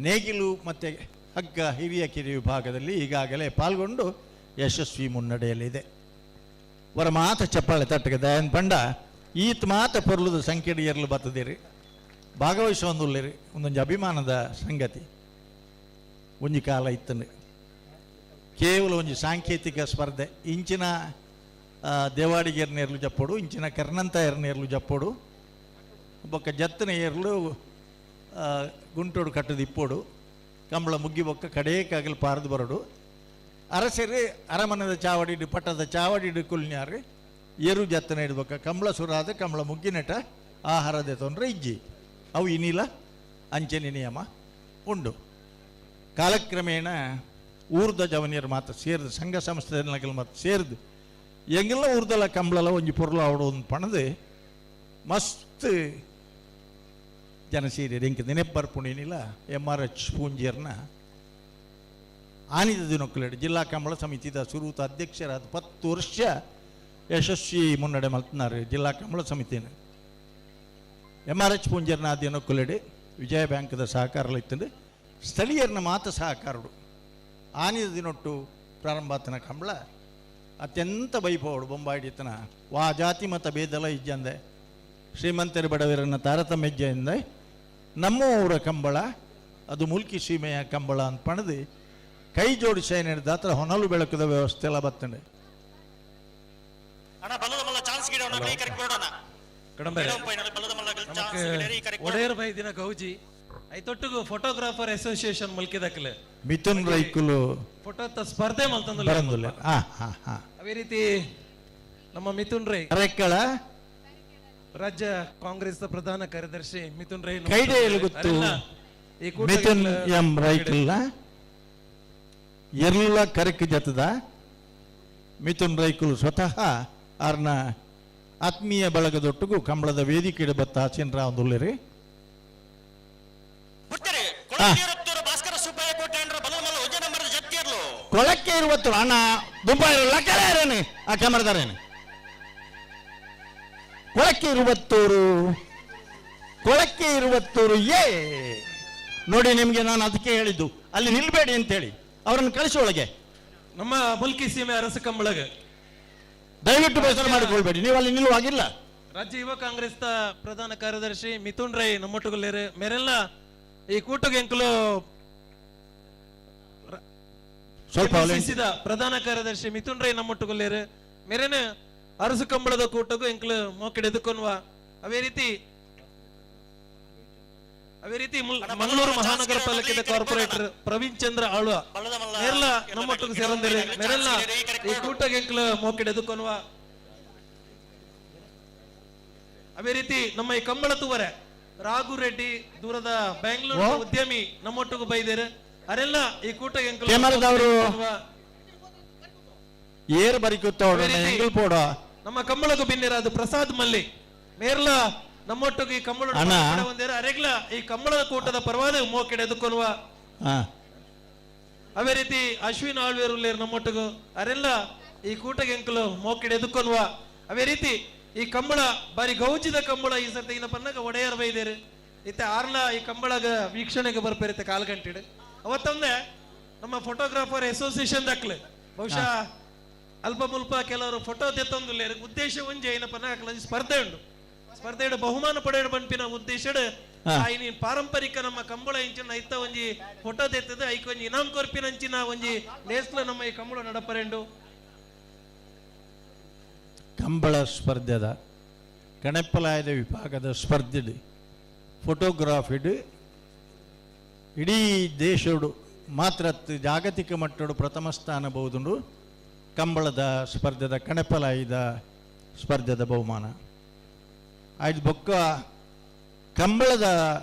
ನೇಗಿಲು ಮತ್ತು ಹಗ್ಗ ಹಿರಿಯ ಕಿರಿಯ ವಿಭಾಗದಲ್ಲಿ ಈಗಾಗಲೇ ಪಾಲ್ಗೊಂಡು ಯಶಸ್ವಿ ಮುನ್ನಡೆಯಲ್ಲಿದೆ. ವರ ಮಾತ ಚಪ್ಪಾಳೆ ತಟ್ಟಗೆ ದಯನ್ ಪಂಡ ಈತ ಮಾತ ಪೊರ್ಲುದ ಸಂಖ್ಯೆ ಏರ್ಲು ಬತ್ತದಿರಿ ಭಾಗವಹಿಸೊಂದುಳ್ಳಿರಿ ಒಂದೊಂದು ಅಭಿಮಾನದ ಸಂಗತಿ. ಒಂಜಿ ಕಾಲ ಇತ್ತನು ಕೇವಲ ಒಂಜಿ ಸಾಂಕೇತಿಕ ಸ್ಪರ್ಧೆ ಇಂಚಿನ ದೇವಾಡಿಗೆರ್ ನೇರ್ಲು ಜಪ್ಪೋಡು ಇಂಚಿನ ಕರ್ನಂತಾಯರ್ ನೇರ್ಲು ಜಪ್ಪೋಡು ಬೊಕ್ಕ ಜತ್ತನ ಏರ್ಲು ಗುಂಟೋಡು ಕಟ್ಟದ ಇಪ್ಪೋಡು ಕಂಬಳ ಮುಗ್ಗಿ ಬೊಕ್ಕ ಕಡೇಕಾಗಲು ಪಾರದು ಬರೋಡು ಅರಸರಿ ಅರಮನದ ಚಾವಡಿ ಪಟ್ಟದ ಚಾವಡಿ ಕುಲ್ನ್ಯಾರು ಏರು ಜತ್ತನ ಇಡ್ಬೇಕ ಕಂಬಳ ಸುರಾದ ಕಂಬಳ ಮುಗ್ಗಿನೆಟ ಆಹಾರದ ತೊಂದರೆ ಇಜ್ಜಿ ಅವು ಇನ್ನಿಲ್ಲ ಅಂಚನೆ ನಿಯಮ ಉಂಡು. ಕಾಲಕ್ರಮೇಣ ಊರ್ದ ಜವನಿಯರು ಮಾತ್ರ ಸೇರಿದು ಸಂಘ ಸಂಸ್ಥೆ ಮಾತ್ರ ಸೇರಿದು ಎಂಗೆಲ್ಲ ಊರ್ದಲ್ಲ ಕಂಬಳಲ್ಲ ಒಂಜಿ ಪೊರ್ಲು ಅವಡು ಒಂದು ಪಣದು ಮಸ್ತ್ ಜನ ಸೇರಿ ಎಂಕ್ ನೆನಪು ಬರ್ಪುಂಡಿನಿಲ್ಲ ಎಮ್ ಆರ್ ಎಚ್ ಪೂಂಜಿಯರ್ನ ಆನಿದ ದಿನಕ್ಕಲೇಡು ಜಿಲ್ಲಾ ಕಂಬಳ ಸಮಿತಿದ ಸುರೂತ ಅಧ್ಯಕ್ಷರಾದ 10 ವರ್ಷ ಯಶಸ್ವಿ ಮುನ್ನಡೆ ಮಲ್ತನಾರು ಜಿಲ್ಲಾ ಕಂಬಳ ಸಮಿತಿನ. ಎಮ್ ಆರ್ ಎಚ್ ಪೂಂಜರ್ನ ದಿನಕ್ಕಲೇಡು ವಿಜಯ ಬ್ಯಾಂಕ್ದ ಸಹಕಾರ ಇತ್ತಂದು ಸ್ಥಳೀಯರನ್ನ ಮಾತ್ರ ಸಹಕಾರಡು ಆನಿದ ದಿನೊಟ್ಟು ಪ್ರಾರಂಭಾತನ ಕಂಬಳ ಅತ್ಯಂತ ಬೈಪೋಡು ಬೊಂಬಾಯಿಡಿತ್ತನ ವಾ ಜಾತಿ ಮತ ಭೇದಲ ಇಜ್ಜಂದೆ ಶ್ರೀಮಂತರು ಬಡವರನ್ನ ತಾರತಮ್ಯ ನಮ್ಮ ಊರ ಕಂಬಳ ಅದು ಮುಲ್ಕಿ ಸೀಮೆಯ ಕಂಬಳ ಅಂತ ಪಣದು ಕೈ ಜೋಡಿಸಿ ದಾತ್ರ ಹೊನಲು ಬೆಳಕದ ವ್ಯವಸ್ಥೆ ಎಲ್ಲ ಬರ್ತದೆ. ಒಡೆಯರ್ ಬೈ ದಿನ ಗೌಜಿ ಐತೊಟ್ಟಿಗೂ ಫೋಟೋಗ್ರಾಫರ್ ಅಸೋಸಿಯೇಷನ್ ಮುಲ್ಕಿದಕ್ಲೆ ಮಿಥುನ್ ರೈಕುಲು ಫೋಟೋ ಸ್ಪರ್ಧೆ ಮಲ್ತಂದು ಬರಂದುಲ್ಲ. ಹಾ ಹಾ ಹಾ ಅದೇ ರೀತಿ ನಮ್ಮ ಮಿಥುನ್ ರೈ ಕರೆಕ್ಕಳ ರಾಜ್ಯ ಕಾಂಗ್ರೆಸ್ ಪ್ರಧಾನ ಕಾರ್ಯದರ್ಶಿ ಮಿಥುನ್ ರೈ ಕೈಡೆಯಲ್ಲಿ ಗೊತ್ತು ಮಿಥುನ್ ಎಂ ರೈಕುಲ್ನ ಎಲ್ಲ ಕರೆಕ್ ಜತದ ಮಿಥುನ್ ರೈಕುಲ್ ಸ್ವತಃ ಆರ್ನ ಆತ್ಮೀಯ ಬಳಗದೊಟ್ಟಿಗೂ ಕಂಬಳದ ವೇದಿಕೆ ಬತ್ತ ಹಾಸಿನ್ರ ಒಂದುಳ್ಳಿರಿ. ಕೊಳಕ್ಕೆ ಇರುವತ್ತು ಅಣ್ಣ ದುಂಬ ಇರಲ್ಲ ಆ ಕ್ಯಾಮರದಾರೇನು ಕೊಳಕ್ಕೆ ಇರುವತ್ತೂರು ಕೊಳಕ್ಕೆ ಇರುವತ್ತೂರು ಏ ನೋಡಿ ನಿಮಗೆ ನಾನು ಅದಕ್ಕೆ ಹೇಳಿದ್ದು ಅಲ್ಲಿ ನಿಲ್ಬೇಡಿ ಅಂತೇಳಿ ಅವರನ್ನು ಕಳಿಸಿ ಒಳಗೆ. ನಮ್ಮ ಮುಲ್ಕಿ ಸೀಮೆ ಅರಸ ಕಂಬಳಗ ದಯವಿಟ್ಟು ಬೇಸರ ಮಾಡಿಕೊಳ್ಬೇಡಿ, ನೀವು ಅಲ್ಲಿ ನಿಲ್ಲುವಾಗಿಲ್ಲ. ರಾಜ್ಯ ಯುವ ಕಾಂಗ್ರೆಸ್ ಪ್ರಧಾನ ಕಾರ್ಯದರ್ಶಿ ಮಿಥುನ್ ರೈ ನಮ್ಮೊಟ್ಟುಗುಲ್ಲೇರು ಮೇರೆಲ್ಲ ಈ ಕೂಟಗೆ ಎಂಕುಲು ಸ್ವಲ್ಪ ಪ್ರಧಾನ ಕಾರ್ಯದರ್ಶಿ ಮಿಥುನ್ ರೈ ನಮ್ಮೊಟ್ಟುಗುಲ್ಲೇರು ಮೇರೇನೆ ಅರಸು ಕಂಬಳದ ಕೂಟಗೂ ಎಂಕುಲು ಮೋಕೆಡೆ ಎದುಕೊನ್ವ. ಅದೇ ರೀತಿ ಮಂಗಳೂರು ಮಹಾನಗರ ಪಾಲಿಕೆದ ಕಾರ್ಪೊರೇಟರ್ ಪ್ರವೀಣ್ ಚಂದ್ರ ಆಳ್ವ ಮೇರೆಲ್ಲ ನಮ್ಮೊಟ್ಟಿಗೆ ಸೇರಂದಿರಿ ಮೇರೆಲ್ಲ ಈ ಕೂಟಗೆ ಎಂಕುಲು ಮೋಕೆಡೆ ಎದುಕೊನ್ವ. ಅದೇ ರೀತಿ ನಮ್ಮ ಈ ಕಂಬಳ ತೂವರೆ ರಾಘು ರೆಡ್ಡಿ ದೂರದ ಬೆಂಗಳೂರು ಉದ್ಯಮಿ ನಮ್ಮೊಟ್ಟಿಗೂ ಬೈದೇರು ಅರೆಲ್ಲ ಈ ಕೂಟಗೆ ಎಂಕುಲು ಏರ್ ಬರಿಕುತ್ತ ನಮ್ಮ ಕಂಬಳಗೂ ಬಿನ್ನಿರಾದ ಪ್ರಸಾದ್ ಮಲ್ಲಿ ಮೇರ್ಲ ನಮ್ಮೊಟ್ಟಿಗೆ ಈ ಕಂಬಳ ಅರೆಗ್ಲ ಈ ಕಂಬಳದ ಕೂಟದ ಪರವಾದ ಮೋಕೆಡೆ ಎದುಕೊಲ್ವ. ಅದೇ ರೀತಿ ಅಶ್ವಿನ್ ಆಳ್ವೇರುಲ್ಲೇರು ನಮ್ಮೊಟ್ಟಿಗೂ ಅರೆಲ್ಲ ಈ ಕೂಟಗೆ ಎಂಕುಲು ಮೋಕೆಡೆ ಎದುಕೊಲ್ವ. ಅದೇ ರೀತಿ ಈ ಕಂಬಳ ಬಾರಿ ಗೌಜಿದ ಕಂಬಳ ಈ ಸರ್ತಿ ಇನ್ನ ಪನ್ನಾಗ ಒಡೆಯರ್ ಬೈದೇರು ಇತ್ತೆ ಆರ್ಲ ಈ ಕಂಬಳಗ ವೀಕ್ಷಣೆಗೆ ಬರ್ಪೇರಿತ್ತೆ ಕಾಲ್ ಗಂಟೆಡು. ಅವತ್ತೊಂದೆ ನಮ್ಮ ಫೋಟೋಗ್ರಾಫರ್ ಅಸೋಸಿಯೇಷನ್ ದಾಖಲೆ ಬಹುಶಃ ಅಲ್ಪ ಮುಲ್ಪ ಕೆಲವರು ಫೋಟೋ ತೆತ್ತೊಂದಿಲ್ಲ ಉದ್ದೇಶ ಒಂಜೆ ಏನಪ್ಪ ಸ್ಪರ್ಧೆ ಉಂಡು ಸ್ಪರ್ಧೆ ಬಹುಮಾನ ಪಡೆಯ ಪನ್ಪಿನ ಉದ್ದೇಶ ಪಾರಂಪರಿಕ ನಮ್ಮ ಕಂಬಳ ಇಂಚಿನ ಐತ ಒಂಜಿ ಫೋಟೋ ತೆತ್ತದೆ ಐಕ್ ಒಂಜಿ ಇನಾಮ್ ಕೊರ್ಪಿನ ಅಂಚಿನ ಒಂಜಿ ಲೇಸ್ಲ ನಮ್ಮ ಈ ಕಂಬಳ ನಡಪರೆಂಡು. ಕಂಬಳ ಸ್ಪರ್ಧೆದ ಕಣಪ್ಪಲಾಯದ ವಿಭಾಗದ ಸ್ಪರ್ಧೆ ಫೋಟೋಗ್ರಾಫಿಡ್ ಇಡೀ ದೇಶಡು ಮಾತ್ರ ಜಾಗತಿಕ ಮಟ್ಟಡು ಪ್ರಥಮ ಸ್ಥಾನ ಬಹುದುಂಡು ಕಂಬಳದ ಸ್ಪರ್ಧೆದ ಕಣಪಲಾಯಿದ ಸ್ಪರ್ಧೆದ ಬಹುಮಾನ. ಆಯ್ತು ಬೊಕ್ಕ ಕಂಬಳದ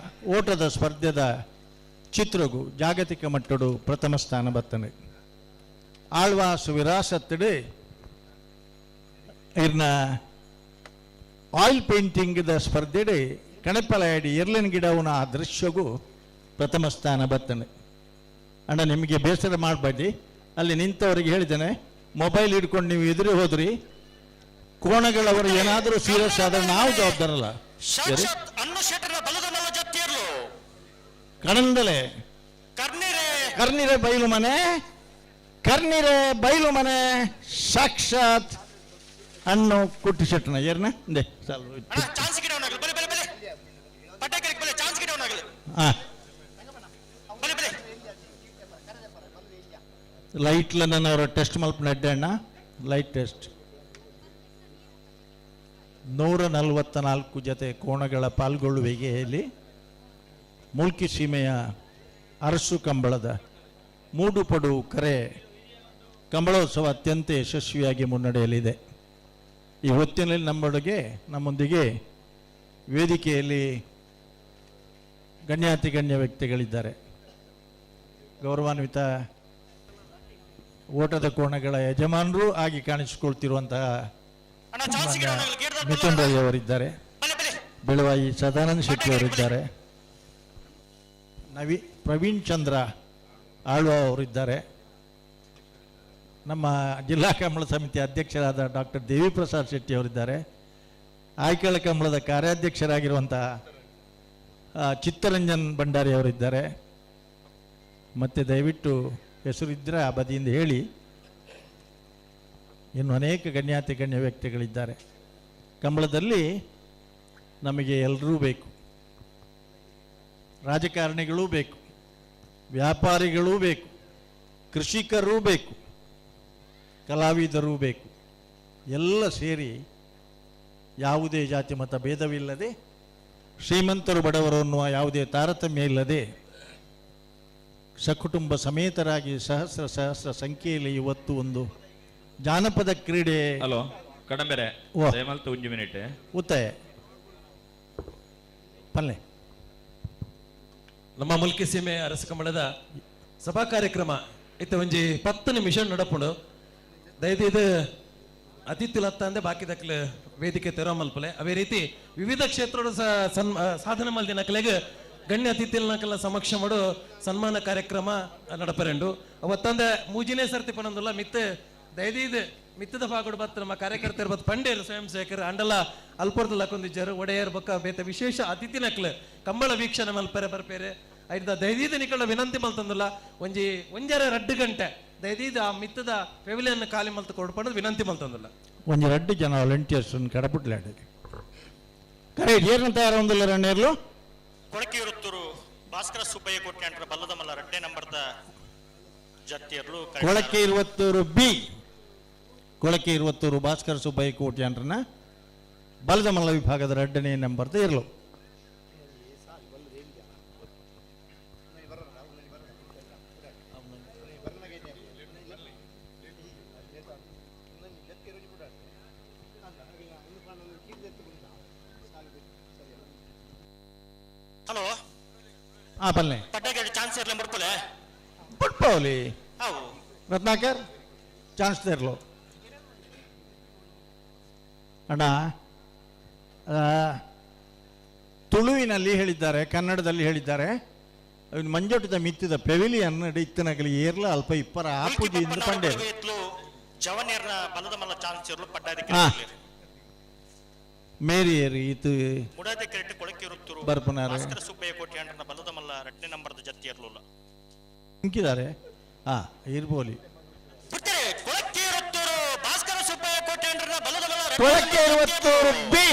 ಓಟದ ಸ್ಪರ್ಧೆದ ಚಿತ್ರಗೂ ಜಾಗತಿಕ ಮಟ್ಟಡು ಪ್ರಥಮ ಸ್ಥಾನ ಬರ್ತನೆ. ಆಳ್ವಾಸು ವಿರಾಸತ್ತಡೆ ಇರ್ನ ಆಯಿಲ್ ಪೇಂಟಿಂಗ್ದ ಸ್ಪರ್ಧೆಡೆ ಕಣಪಲಾಯಡಿ ಎರ್ಲಿನ ಗಿಡವನ ಆ ದೃಶ್ಯಗೂ ಪ್ರಥಮ ಸ್ಥಾನ ಬರ್ತನೆ. ಅಣ್ಣ ನಿಮಗೆ ಬೇಸರ ಮಾಡಬೇಡಿ, ಅಲ್ಲಿ ನಿಂತವರಿಗೆ ಹೇಳಿದ್ದೇನೆ ಮೊಬೈಲ್ ಹಿಡ್ಕೊಂಡು ನೀವು ಎದುರು ಹೋದ್ರಿ ಕೋಣಗಳವರು ಏನಾದರೂ ಸೀರಿಯಸ್ ಆದರೆ ನಾವು ಜವಾಬ್ದಾರಲ್ಲ. ಕಣಂದಲೆ ಕರ್ನಿರೆ ಬೈಲು ಮನೆ ಕರ್ನಿರೆ ಬೈಲು ಮನೆ ಸಾಕ್ಷಾತ್ ಅಣ್ಣು ಕುಟ್ಟಿ ಶೆಟ್ಟನ ಏರ್ನ ಲೈಟ್ಲನ್ನ ಅವರ ಟೆಸ್ಟ್ ಮಲ್ಪ ಅಣ್ಣ ಲೈಟ್ ಟೆಸ್ಟ್. 144 ಜತೆ ಕೋಣಗಳ ಪಾಲ್ಗೊಳ್ಳುವಿಕೆಯಲ್ಲಿ ಮುಲ್ಕಿ ಸೀಮೆಯ ಅರಸು ಕಂಬಳದ ಮೂಡುಪಡು ಕರೆ ಕಂಬಳೋತ್ಸವ ಅತ್ಯಂತ ಯಶಸ್ವಿಯಾಗಿ ಮುನ್ನಡೆಯಲಿದೆ. ಈ ಹೊತ್ತಿನಲ್ಲಿ ನಮ್ಮೊಂದಿಗೆ ವೇದಿಕೆಯಲ್ಲಿ ಗಣ್ಯಾತಿ ಗಣ್ಯ ವ್ಯಕ್ತಿಗಳಿದ್ದಾರೆ. ಗೌರವಾನ್ವಿತ ಓಟದ ಕೋಣಗಳ ಯಜಮಾನರು ಆಗಿ ಕಾಣಿಸಿಕೊಳ್ತಿರುವಂತಹ ಮಿಥುನ್ ರೈ ಅವರಿದ್ದಾರೆ, ಬೆಳವಾಯಿ ಸದಾನಂದ ಶೆಟ್ಟಿ ಅವರಿದ್ದಾರೆ, ಪ್ರವೀಣ್ ಚಂದ್ರ ಆಳ್ವ ಅವರಿದ್ದಾರೆ, ನಮ್ಮ ಜಿಲ್ಲಾ ಕಂಬಳ ಸಮಿತಿ ಅಧ್ಯಕ್ಷರಾದ ಡಾಕ್ಟರ್ ದೇವಿಪ್ರಸಾದ್ ಶೆಟ್ಟಿ ಅವರಿದ್ದಾರೆ, ಆಯ್ಕಳ ಕಂಬಳದ ಕಾರ್ಯಾಧ್ಯಕ್ಷರಾಗಿರುವಂತಹ ಚಿತ್ತರಂಜನ್ ಭಂಡಾರಿ ಅವರಿದ್ದಾರೆ. ಮತ್ತು ದಯವಿಟ್ಟು ಹೆಸರಿದ್ದರೆ ಆ ಬದಿಯಿಂದ ಹೇಳಿ. ಇನ್ನು ಅನೇಕ ಗಣ್ಯಾತಿ ಗಣ್ಯ ವ್ಯಕ್ತಿಗಳಿದ್ದಾರೆ. ಕಂಬಳದಲ್ಲಿ ನಮಗೆ ಎಲ್ಲರೂ ಬೇಕು, ರಾಜಕಾರಣಿಗಳೂ ಬೇಕು, ವ್ಯಾಪಾರಿಗಳೂ ಬೇಕು, ಕೃಷಿಕರೂ ಬೇಕು, ಕಲಾವಿದರೂ ಬೇಕು. ಎಲ್ಲ ಸೇರಿ ಯಾವುದೇ ಜಾತಿ ಮತ ಭೇದವಿಲ್ಲದೆ, ಶ್ರೀಮಂತರು ಬಡವರು ಅನ್ನುವ ಯಾವುದೇ ತಾರತಮ್ಯ ಇಲ್ಲದೆ ಸಕುಟುಂಬ ಸಮೇತರಾಗಿ ಸಹಸ್ರ ಸಹಸ್ರ ಸಂಖ್ಯೆಯಲ್ಲಿ ಇವತ್ತು ಒಂದು ಜಾನಪದ ಕ್ರೀಡೆ. ಹಲೋ ಕಡಂಬೆರೆ ದಯಮಲ್ತು ಒಂಜಿ ಮಿನಿಟ್ ಉತ್ತಾಯ ಪಲ್ಲೆ. ನಮ್ಮ ಮುಲ್ಕಿ ಸೀಮೆ ಅರಸು ಕಂಬಳದ ಸಭಾ ಕಾರ್ಯಕ್ರಮ ಇತ್ತ ಒಂಜಿ 10 ನಿಮಿಷ ನಡಪುಂಡು. ದಯದೀದು ಅತಿಥಿ ಲತ್ತಂದೆ ಬಾಕಿ ದಕ್ಲೆ ವೇದಿಕೆ ತೆರೋ ಮಲ್ಪಲೆ. ಅದೇ ರೀತಿ ವಿವಿಧ ಕ್ಷೇತ್ರದ ಸಾಧನೆ ಮಲ್ದಿನಕಲೆಗೆ ಗಣ್ಯ ಅತಿಥಿಲನಕಲ್ಲ ಸಮಕ್ಷ ಮಾಡು ಸನ್ಮಾನ ಕಾರ್ಯಕ್ರಮ ನಡಪರೆಂಡು. ಅವತ್ತಂದೆ ಮೂಜಿನೇ ಸರ್ತಿ ಪನೊಂದುಲ್ಲ ಮಿತ್ತೆ ದಯದೀದ್ ಮಿತ್ತದ ಭಾಗಡು ಬತ್ತ ನಮ್ಮ ಕಾರ್ಯಕರ್ತರು ಬತ್ತ ಪಂಡೇರು ಸ್ವಯಂ ಸೇವಕರು ಅಂಡಲ ಅಲ್ಪರ್ದ ಲಕ್ಕೊಂದಿಜ್ಜರು ಒಡೆಯರ್ ಬೊಕ್ಕ ಬೇತ ವಿಶೇಷ ಅತಿಥಿನಕ್ಲೆ ಕಂಬಳ ವೀಕ್ಷಣೆ ಮಲ್ಪೆರೆ ಬರ್ಪೇರೆ. ಐದ ದಯದೀದ ನಿಕಳ ವಿನಂತಿ ಮಲ್ತಂದುಲ್ಲ ಒಂಜಿ ಒಂಜರೆ 2 ಗಂಟೆ ದಯದೀದ ಆ ಮಿತ್ತದ ಪೆವಿಲಿಯನ್ ಖಾಲಿ ಮಲ್ತು ಕೊಡ್ಪಂಡು ವಿನಂತಿ ಮಲ್ತಂದುಲ್ಲ. ಒಂಜಿ 2 ಜನ ವಾಲಂಟಿಯರ್ಸ್ ಕಡಪುಟ್ಲಾಡ ಕರೆ ಏರ್ನ ತಯಾರ ಒಂದಿಲ್ಲ ರಣ್ಣೇರ್ಲು. ಕೊಳಕಿರುತ್ತೂರು ಭಾಸ್ಕರ ಸುಬ್ಬಯ್ಯ ಕೋಟ್ಯಾಂಡ್ರ ಬಲ್ಲದ ಮಲ್ಲ 2ನೇ ನಂಬರ್ದ ಜತ್ತಿಯರ್ಲು. ಕೊಳಕೆ ಇರುವತ್ತೂರು ಬಿ, ಕೊಳಕೆ ಇರುವತ್ತೂರು ಭಾಸ್ಕರ ಸುಬ್ಬಯ್ಯ ಕೋಟ್ಯಾಂಡ್ರನ ಬಲದ ಮಲ್ಲ ವಿಭಾಗದ 2ನೇ ನಂಬರ್ದ ಇರಲು. ಹಲೋ ಆ ಪಲ್ಲೆ ಪಡ್ಡಗೆ ಚಾನ್ಸ್ ಇರಲಿ ಮುಡ್ಪಲೆ ಬುಡ್ಪವಲಿ ಅವು ರತ್ನಾಕರ್ ಚಾನ್ಸ್ ಇರಲು ಅಣ್ಣ. ತುಳುವಿನಲ್ಲಿ ಹೇಳಿದ್ದಾರೆ, ಕನ್ನಡದಲ್ಲಿ ಹೇಳಿದ್ದಾರೆ. ಮಂಜೋಟದ ಮಿತ್ತಿದ ಪೆವಿಲಿಯನ್ ಇತ್ತನಗಲಿ ಏರ್ಲ ಅಲ್ಪ ಇಪ್ಪರ ಆಪುಜಿ ಎಂದು ಪಂಡೇರು. ಜವನಿಯರ್ನ ಬಲದ ಮಲ್ಲ ಚಾನ್ಸ್ ಇರಲು ಪಡ್ಡಾದಿ ಮೇರಿ ಏರಿ ಇತ್ತು ಮುಡಾದೆ ಕೆರೆಟ್ ಕೊಳಕಿರುತ್ತೂರು ಬರ್ಪುನಾರೆ ಭಾಸ್ಕರ ಸುಬ್ಬಯ್ಯ ಕೋಟ್ಯಾಂಡ್ರನ ಬಲದ ಮಲ್ಲ 2ನೇ ನಂಬರ್ದ ಜತ್ತಿ ಇರಲಿಲ್ಲ ಇಂಕಿದ್ದಾರೆ. ಹಾ ಇರ್ಬೋಲಿ ಕೊಳಕಿರುತ್ತೂರು ಭಾಸ್ಕರ ಸುಬ್ಬಯ್ಯ ಕೋಟ್ಯಾಂಡ್ರನ ಬಲದ ಮಲ್ಲ ಕೊಳಕಿರುವತ್ತೂರು ಬಿ,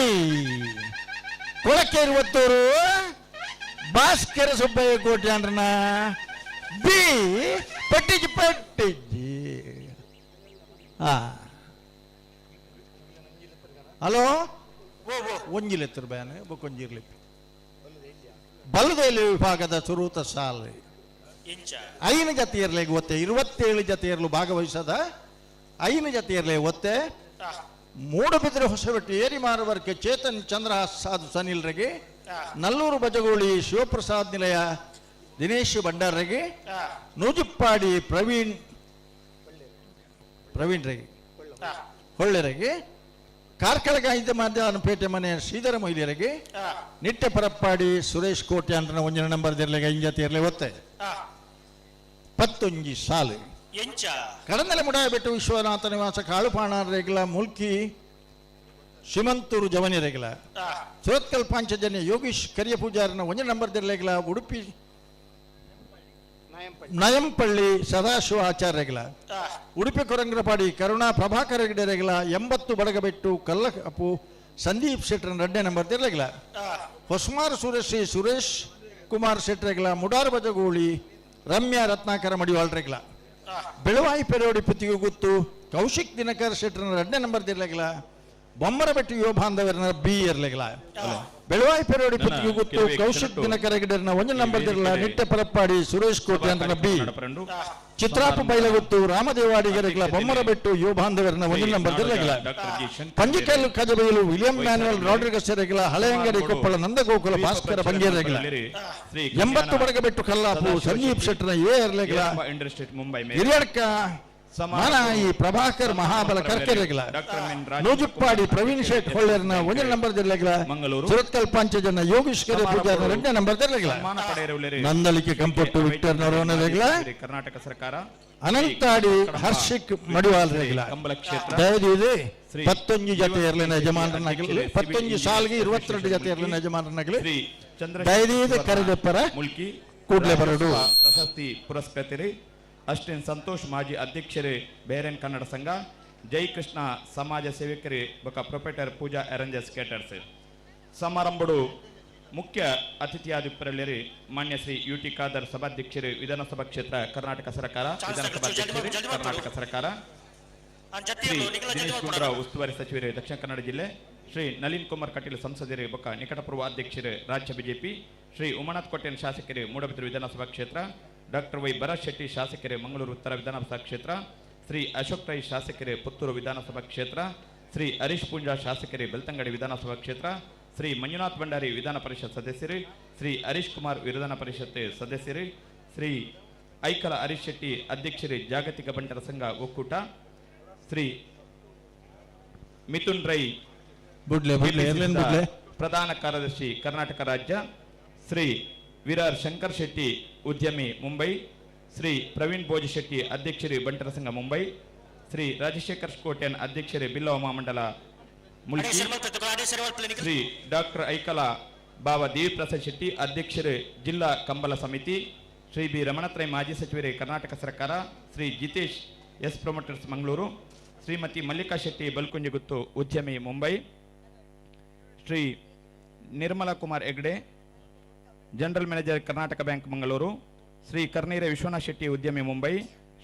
ಕೊಳಕಿರುವತ್ತೂರು ಭಾಸ್ಕರ ಸುಬ್ಬಯ್ಯ ಕೋಟ್ಯಾಂಡ್ರನ ಬಿ ಪಟ್ಟಿಜಿ ಪಟ್ಟಿಜಿ. ಹಾ ಹಲೋ ಒಂಜಿಲೆತ್ತರು ಬ್ಯಾನೆ ಬೊಕ್ಕೊಂಜಿರ್ಲಿ ಬಲದೆಲೆ ವಿಭಾಗದ ಸುರೂತ ಸಾಲೆ 5 ಜತೆಯರ್ಲೆಗೆ ಒತ್ತೆ 27 ಜತೆಯರ್ಲು ಭಾಗವಹಿಸದ 5 ಜತೆಯರ್ಲೆ ಒತ್ತೆ ಮೂಡುಬಿದ್ರೆ ಹೊಸಬೆಟ್ಟು ಏರಿಮಾರವರ್ಕೆ ಚೇತನ್ ಚಂದ್ರ ಸಾಧು ಸನಿಲ್ರಿಗೆ, ನಲ್ಲೂರು ಬಜಗೋಳಿ ಶಿವಪ್ರಸಾದ್ ನಿಲಯ ದಿನೇಶ್ ಭಂಡಾರರಿಗೆ, ನೂಜುಪ್ಪಾಡಿ ಪ್ರವೀಣ್ ರೆಗೆ ಹೊಳ್ಳೆರೆಗೆ, ಕಾರ್ಕಳ ಗಾಯಿದ ಮಾಧ್ಯಮ ಮನೆಯ ಶ್ರೀಧರ ಮೊಯ್ಲಿಯರಿಗೆ, ನಿಟ್ಟೆ ಪರಪ್ಪಾಡಿ ಸುರೇಶ್ ಕೋಟೆ ಅಂಡ್ರನ ಒಂಜಿನ ನಂಬರ್ ದಿರ್ಲೆಗೆ 5 ಜತೆಯರ್ಲೆ ಒತ್ತೆ 11 ಸಾಲು. ಕಡಂದಲೆ ಮುಡಾಯಬೆಟ್ಟು ವಿಶ್ವನಾಥ ನಿವಾಸ ಕಾಳುಪಾಣ ರೇಗಲ ಮುಲ್ಕಿ ಶಿಮಂತೂರು ಜವನಿ ರೇಗಲ ಸುರತ್ಕಲ್ ಪಾಂಚಜನ್ಯ ಯೋಗೀಶ್ ಕರಿಯ ಪೂಜಾರನ ಒಂಜಿನ ನಂಬರ್ ದಿರ್ಲೆಗಲ ಉಡುಪಿ ನಯಂಪಳ್ಳಿ ಸದಾಶಿವ ಆಚಾರ್ಯಗಳ ಉಡುಪಿ ಕೊರಂಗ್ರಪಾಡಿ ಕರುಣಾ ಪ್ರಭಾಕರ ಗಿಡರೆಗಳ 80 ಬಡಗಬೆಟ್ಟು ಕಲ್ಲಪ್ಪು ಸಂದೀಪ್ ಶೆಟ್ಟರನ 2ನೇ ನಂಬರ್ ತಿರ್ಲೆಗಳ ಹೊಸ್ಮಾರ್ ಸುರೇಶ್ ಸುರೇಶ್ ಕುಮಾರ್ ಶೆಟ್ಟರೆಗಳ ಮುಡಾರ್ ಬಜಗೋಳಿ ರಮ್ಯಾ ರತ್ನಾಕರ ಮಡಿವಾಳ್ರೆಗಳ ಬೆಳವಾಯಿ ಪೆರೋಡಿ ಪುತ್ತಿಗೆ ಗುತ್ತು ಕೌಶಿಕ್ ದಿನಕರ್ ಶೆಟ್ಟರನ 2ನೇ ನಂಬರ್ ತಿರ್ಲೆಗಳ ಬೊಮ್ಮರಬೆಟ್ಟು ಯುವ ಬಾಂಧವರನ ಬಿ ಇರ್ಲೆಗಳ ಬೆಳವಾಯಿ ಪೆರೋಡಿ ಪುತ್ತಿಗೆ ಗುತ್ತು ಕೌಶಿಕ್ ದಿನಕರ ಗಿಡರನ 1 ನಂಬರ್ ತಿರ್ಲ ನಿಟ್ಟೆ ಪರಪ್ಪಾಡಿ ಸುರೇಶ್ ಕೋಟೆ ಅಂದ್ರನ ಬಿ ಚಿತ್ರಾಪು ಬೈಲಗುತ್ತು ರಾಮದೇವಾಡಿಗರೆಗಳ ಬೊಮ್ಮರಬೆಟ್ಟು ಯುವ ಬಾಂಧವರನ 1 ನಂಬರ್ ತಿರ್ಲೆಗಳ Panjikallu Kajabailu William Manuel Rodrigues ರೆಗಳ ಹಳೆಯಂಗಡಿ ಕೊಪ್ಪಳ ನಂದಗೋಕುಲ ಭಾಸ್ಕರ ಬಂಗೇರೆಗಳ 80 ಬಡಗಬೆಟ್ಟು ಕಲ್ಲಾಪು ಸಂಜೀಪ್ ಶೆಟ್ಟರ್ನ ಎ ಎರ್ಲೆಗಳ ಹಿರಿಯಡ್ಕ ಮಾನಾಯಿ ಪ್ರಭಾಕರ್ ಮಹಾಬಲ ಕರ್ಕೆರೆಗಳ ನೂಜುಪ್ಪಾಡಿ ಪ್ರವೀಣ್ ಶೆಟ್ ಹೊಳ್ಳೆರ್ನ 1 ನಂಬರ್ ಜಿಲ್ಲೆಗಳ ಸುರತ್ಕಲ್ ಪಾಂಚಜನ ಯೋಗೀಶ್ ಕೆರೆ ಪೂಜಾರನ 2ನೇ ನಂಬರ್ ಜಿಲ್ಲೆಗಳ ನಂದಳಿಕೆ ಕಂಪೊಟ್ಟು ವಿಕ್ಟರ್ ನರೋನರೆಗಳ ಕರ್ನಾಟಕ ಸರ್ಕಾರ ಅನಂತಾಡಿ ಹರ್ಷಿಕ್ ಮಡಿವಾಲ್ ರೆಗಳ ದಯದೀದೆ 11 ಜತೆ ಇರಲಿನ ಯಜಮಾನರನ್ನಾಗಲಿ 11 ಸಾಲಿಗೆ 22 ಜತೆ ಇರಲಿನ ಯಜಮಾನರನ್ನಾಗಲಿ ದಯದೀದೆ ಕರೆದೆಪ್ಪರ ಕೂಡಲೇ ಬರಡು. ಪ್ರಶಸ್ತಿ ಪುರಸ್ಕೃತರು ಅಶ್ವಿನ್ ಸಂತೋಷ್ ಮಾಜಿ ಅಧ್ಯಕ್ಷರೇ ಬೇರೆನ್ ಕನ್ನಡ ಸಂಘ, ಜೈ ಕೃಷ್ಣ ಸಮಾಜ ಸೇವಕರಿ ಬೊಕ ಪ್ರೊಪೇಟರ್ ಪೂಜಾ ಅರೇಂಜರ್ಸ್ ಕೇಟರ್ಸ್ ಸಮಾರಂಭಡು ಮುಖ್ಯ ಅತಿಥಿಯಾದಿಪ್ಪರಲ್ಲಿರಿ ಮಾನ್ಯ ಶ್ರೀ ಯು ಟಿ ಖಾದರ್ ಸಭಾಧ್ಯಕ್ಷರು ವಿಧಾನಸಭಾ ಕ್ಷೇತ್ರ ಕರ್ನಾಟಕ ಸರ್ಕಾರ ವಿಧಾನಸಭಾಧ್ಯಕ್ಷರು ಕರ್ನಾಟಕ ಸರ್ಕಾರ ಶ್ರೀ ದಿನೇಶ್ ಗುಂಡೂರಾವ್ ಉಸ್ತುವಾರಿ ಸಚಿವರು ದಕ್ಷಿಣ ಕನ್ನಡ ಜಿಲ್ಲೆ ಶ್ರೀ ನಳಿನ್ ಕುಮಾರ್ ಕಟೀಲ್ ಸಂಸದರು ಬೊಕ್ಕ ನಿಕಟಪೂರ್ವ ಅಧ್ಯಕ್ಷರು ರಾಜ್ಯ ಬಿಜೆಪಿ ಶ್ರೀ ಉಮಾನಾಥ್ ಕೋಟೆನ್ ಶಾಸಕರು ಮೂಡಬಿದ್ರಿ ವಿಧಾನಸಭಾ ಕ್ಷೇತ್ರ ಡಾಕ್ಟರ್ ವೈ ಭರತ್ ಶೆಟ್ಟಿ ಶಾಸಕರು ಮಂಗಳೂರು ಉತ್ತರ ವಿಧಾನಸಭಾ ಕ್ಷೇತ್ರ ಶ್ರೀ ಅಶೋಕ್ ರೈ ಶಾಸಕರು ಪುತ್ತೂರು ವಿಧಾನಸಭಾ ಕ್ಷೇತ್ರ ಶ್ರೀ ಹರೀಶ್ ಪೂಂಜಾ ಶಾಸಕರು ಬೆಳ್ತಂಗಡಿ ವಿಧಾನಸಭಾ ಕ್ಷೇತ್ರ ಶ್ರೀ ಮಂಜುನಾಥ್ ಭಂಡಾರಿ ವಿಧಾನ ಪರಿಷತ್ ಸದಸ್ಯರು ಶ್ರೀ ಹರೀಶ್ ಕುಮಾರ್ ವಿಧಾನ ಪರಿಷತ್ ಸದಸ್ಯರು ಶ್ರೀ ಐಕಲ ಹರೀಶ್ ಶೆಟ್ಟಿ ಅಧ್ಯಕ್ಷರು ಜಾಗತಿಕ ಬಂಟರ ಸಂಘ ಒಕ್ಕೂಟ ಶ್ರೀ ಮಿಥುನ್ ರೈ ಬುಡ್ಲೆ, ಬುಡ್ಲೆ, ಎರ್ಲೇನ್ ಬುಡ್ಲೆ. ಪ್ರಧಾನ ಕಾರ್ಯದರ್ಶಿ ಕರ್ನಾಟಕ ರಾಜ್ಯ ಶ್ರೀ ವಿರಾರ್ ಶಂಕರ್ ಶೆಟ್ಟಿ ಉದ್ಯಮಿ ಮುಂಬೈ ಶ್ರೀ ಪ್ರವೀಣ್ ಭೋಜ ಶೆಟ್ಟಿ ಅಧ್ಯಕ್ಷರು ಬಂಟರ ಸಂಘ ಮುಂಬೈ ಶ್ರೀ ರಾಜಶೇಖರ್ ಕೋಟ್ಯಾನ್ ಅಧ್ಯಕ್ಷರು ಬಿಲ್ಲವ ಮಹಾಮಂಡಲ ಮುಲ್ಕಿ ಶ್ರೀ ಡಾಕ್ಟರ್ ಐಕಲ ಬಾವ ದೇವಿಪ್ರಸಾದ್ ಶೆಟ್ಟಿ ಅಧ್ಯಕ್ಷರು ಜಿಲ್ಲಾ ಕಂಬಳ ಸಮಿತಿ ಶ್ರೀ ಬಿ ರಮಣತ್ರೈ ಮಾಜಿ ಸಚಿವರು ಕರ್ನಾಟಕ ಸರ್ಕಾರ ಶ್ರೀ ಜಿತೇಶ್ ಎಸ್ ಪ್ರಮೋಟರ್ಸ್ ಮಂಗಳೂರು ಶ್ರೀಮತಿ ಮಲ್ಲಿಕಾ ಶೆಟ್ಟಿ ಬಲ್ಕುಂಜಿಗುತ್ತು ಉದ್ಯಮಿ Mumbai Shri Nirmala Kumar Hegde general manager Karnataka bank Mangaluru Shri Karnire Vishwanath Shetty ಉದ್ಯಮಿ ಮುಂಬೈ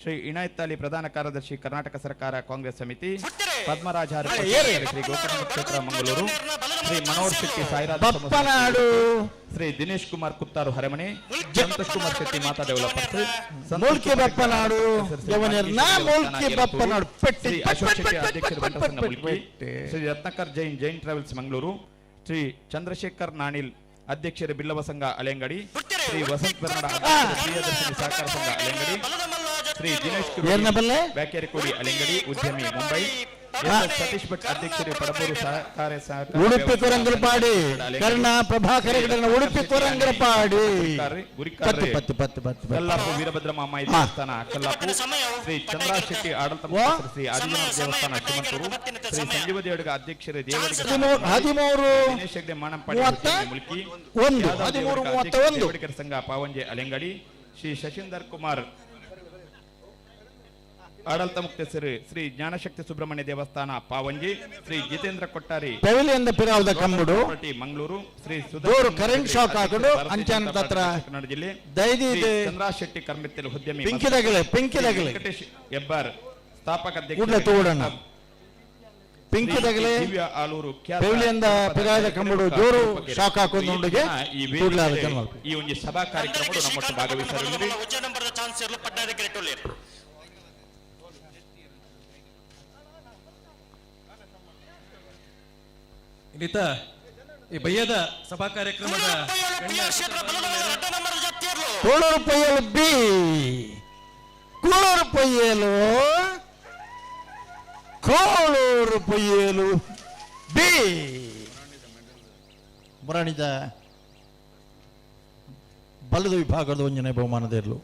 ಶ್ರೀ ಇನಾಯತ್ ಅಲಿ ಪ್ರಧಾನ ಕಾರ್ಯದರ್ಶಿ ಕರ್ನಾಟಕ ಸರ್ಕಾರ ಕಾಂಗ್ರೆಸ್ ಸಮಿತಿ ಪದ್ಮರಾಜ ಶ್ರೀ ಗೋಕರ್ಣ ಕ್ಷೇತ್ರ ಮಂಗಳೂರು ಶ್ರೀ ಮನೋಹರ್ ಶೆಟ್ಟಿ ಸಾಯಿರಾಜ್ ಬಪ್ಪನಾಡು. ಶ್ರೀ ದಿನೇಶ್ ಕುಮಾರ್ ಕುತ್ತಾರು ಹರಮನೆ ಸಂತೋಷ್ ಕುಮಾರ್ ಶೆಟ್ಟಿ ಮಾತಾ ಡೆವಲಪರ್ಸ್ ಸಂತೋಷ್ ಮೂಲ್ಕಿ ಕುಮಾರ್ ಬಪ್ಪನಾಡು ಶ್ರೀ ಯವನಿರ್ನ ಮಾರ್ಕೇಶ್ ಮೂಲ್ಕಿ ದೇವಸ್ಥಾನ ಬಪ್ಪನಾಡು ಪೆಟ್ಟಿ ಶ್ರೀ ಅಶೋಕ್ ಪಟ್ ಶೆಟ್ಟಿ ಪಟ್ ಅಧ್ಯಕ್ಷರು ಪಟ್ ಬಂಟರ ಸಂಘ ಪಟ್ ಮುಲ್ಕಿ ಪಟ್. ಶ್ರೀ ರತ್ನಾಕರ್ ಜೈನ್ ಜೈನ್ ಟ್ರಾವೆಲ್ಸ್ ಮಂಗಳೂರು ಶ್ರೀ ಚಂದ್ರಶೇಖರ್ ನಾಣಿಲ್ ಅಧ್ಯಕ್ಷರು ಬಿಲ್ಲವ ಸಂಘ ಅಲೆಂಗಡಿ ಶ್ರೀ ವಸಂತ್ ಬೆರ್ನಾಡ ಅಧ್ಯಕ್ಷರು ಪ್ರಿಯದರ್ಶಿನಿ ಸಹಕಾರ ಸಂಘ ಅಲೆಂಗಡಿ ಶ್ರೀ ದಿನೇಶ್ ಏರ್ನ ಬಲ್ಲೆ? ವ್ಯಾಕೇರಿಕೋಡಿ ಅಲೆಂಗಡಿ ಉದ್ಯಮಿ ಮುಂಬೈ ಎಸ್ ಎಸ್ ಸತೀಶ್ ಭಟ್ ಅಧ್ಯಕ್ಷರು ಪಡಬೂರು ಸಹಕಾರ ಸಹಕಾರ ಉಡುಪಿ ವ್ಯವಸ್ಥೆ ಕೊರಂಗರಪಾಡಿ ಅಲೆಂಗಡಿ. ಕರ್ಣ ಪ್ರಭಾಕರ ಹೆಗಡೆನ ಉಡುಪಿ ಕೊರಂಗರಪಾಡಿ ಗುರಿಕಾರ್ರೆ, ಪತ್ತು ಪತ್ತು ಪತ್ತು ಪತ್ತು ಕಲ್ಲಾಪು ವೀರಭದ್ರ ಮಾಮಾಯಿ ದೇವಸ್ಥಾನ ಕಲ್ಲಾಪು ಶ್ರೀ ಚಂದ್ರ ಶೆಟ್ಟಿ ಆಡಳಿತ ಮುಖ್ಯಸ್ಥರು ಶ್ರೀ ಆದಿಜನ ದೇವಸ್ಥಾನ ಶಿಮಂತೂರು ಶ್ರೀ ಸಂಜೀವ ದೇವಡಿಗ ಅಧ್ಯಕ್ಷರು ದೇವಡಿಗ ಹದಿಮೂರು ದಿನೇಶ್ ಹೆಗ್ಡೆ ಮಾಣಂಪಾಡಿ ಮೂವತ್ತ ಉದ್ಯಮಿ ಮುಲ್ಕಿ ಒಂದು, ಯಾದವ್ ಹದಿಮೂರು ದೇವಡಿಗ ಮೂವತ್ತ ಅಧ್ಯಕ್ಷ ಒಂದು. ದೇವಡಿಗರ ಸಂಘ ಪಾವಂಜೆ ಅಲೆಂಗಡಿ ಶ್ರೀ ಶಶೀಂದರ್ ಕುಮಾರ್ ಆಡಳಿತ ಮುಖ್ಯಸ್ಥರು ಶ್ರೀ ಜ್ಞಾನಶಕ್ತಿ ಸುಬ್ರಹ್ಮಣ್ಯ ದೇವಸ್ಥಾನ ಪಾವಂಜಿ ಶ್ರೀ ಜಿತೇಂದ್ರ ಕೊಟ್ಟಾರಿ ಪೆವಿಲಿಯನ್ ಪಿರಾವದ ಕಂಬುಡು. ಪ್ರಾಪರ್ಟಿ ಮಂಗಳೂರು ಶ್ರೀ ದೂರು ಸುದರ್ಶನ್ ಕರೆಂಟ್ ಶೆಟ್ಟಿ ಶಾಕ್ ಅಧ್ಯಕ್ಷರು ಹಾಕೊಂಡು ಭಾರತೀಯ ಅಂಚಾನ ಜನತಾ ತತ್ರ ಪಾರ್ಟಿ ದಕ್ಷಿಣ ಕನ್ನಡ ಜಿಲ್ಲೆ ದೈದಿ ಶ್ರೀ ಚಂದ್ರಾ ಶೆಟ್ಟಿ ಕರ್ಮೆತ್ತಲ್ ಉದ್ಯಮಿ ಪಿಂಕಿ ದಗಲೆ, ಪಿಂಕಿ ಶ್ರೀ ದಗಲೆ. ವೆಂಕಟೇಶ್ ಹೆಬ್ಬಾರ್ ಸ್ಥಾಪಕ ಅಧ್ಯಕ್ಷ ಕೂಡ್ಲೆ ತೂಡಣ್ಣ. ಪಿಂಕಿ ಶ್ರೀ ದಗಲೆ ದಿವ್ಯ ಆಲೂರು ಖ್ಯಾತ ಪೆವಿಲಿಯನ್ ಪಿರಾವದ ಕಂಬುಡು ಜೋರು ಶಾಕ್ ಹಾಕೊಂಡು ಉಂಡುಗೆ ಈ ಕೂಡ್ಲಾದ ವೇದಿಕೆ ಜನ್ಮ ಈ ಒಂದು ಸಭಾ ಕಾರ್ಯಕ್ರಮಗಳು ನಮ್ಮ ಭಾಗವಹಿಸಲಿದೆ. ಇನ್ನಿತ ಈ ಬಯ್ಯದ ಸಭಾ ಕಾರ್ಯಕ್ರಮದ ಕೋಳೂರು ಪೊಯ್ಯಲು ಬಿ ಕೋಳೂರು ಪೊಯ್ಯಲು ಕೋಳೂರು ಪೊಯ್ಯಲು ಬಿ ಮುರಾಣಿದ ಬಲದ ವಿಭಾಗದ ಒಂಜನೆ ಬಹುಮಾನದ ಇರಲು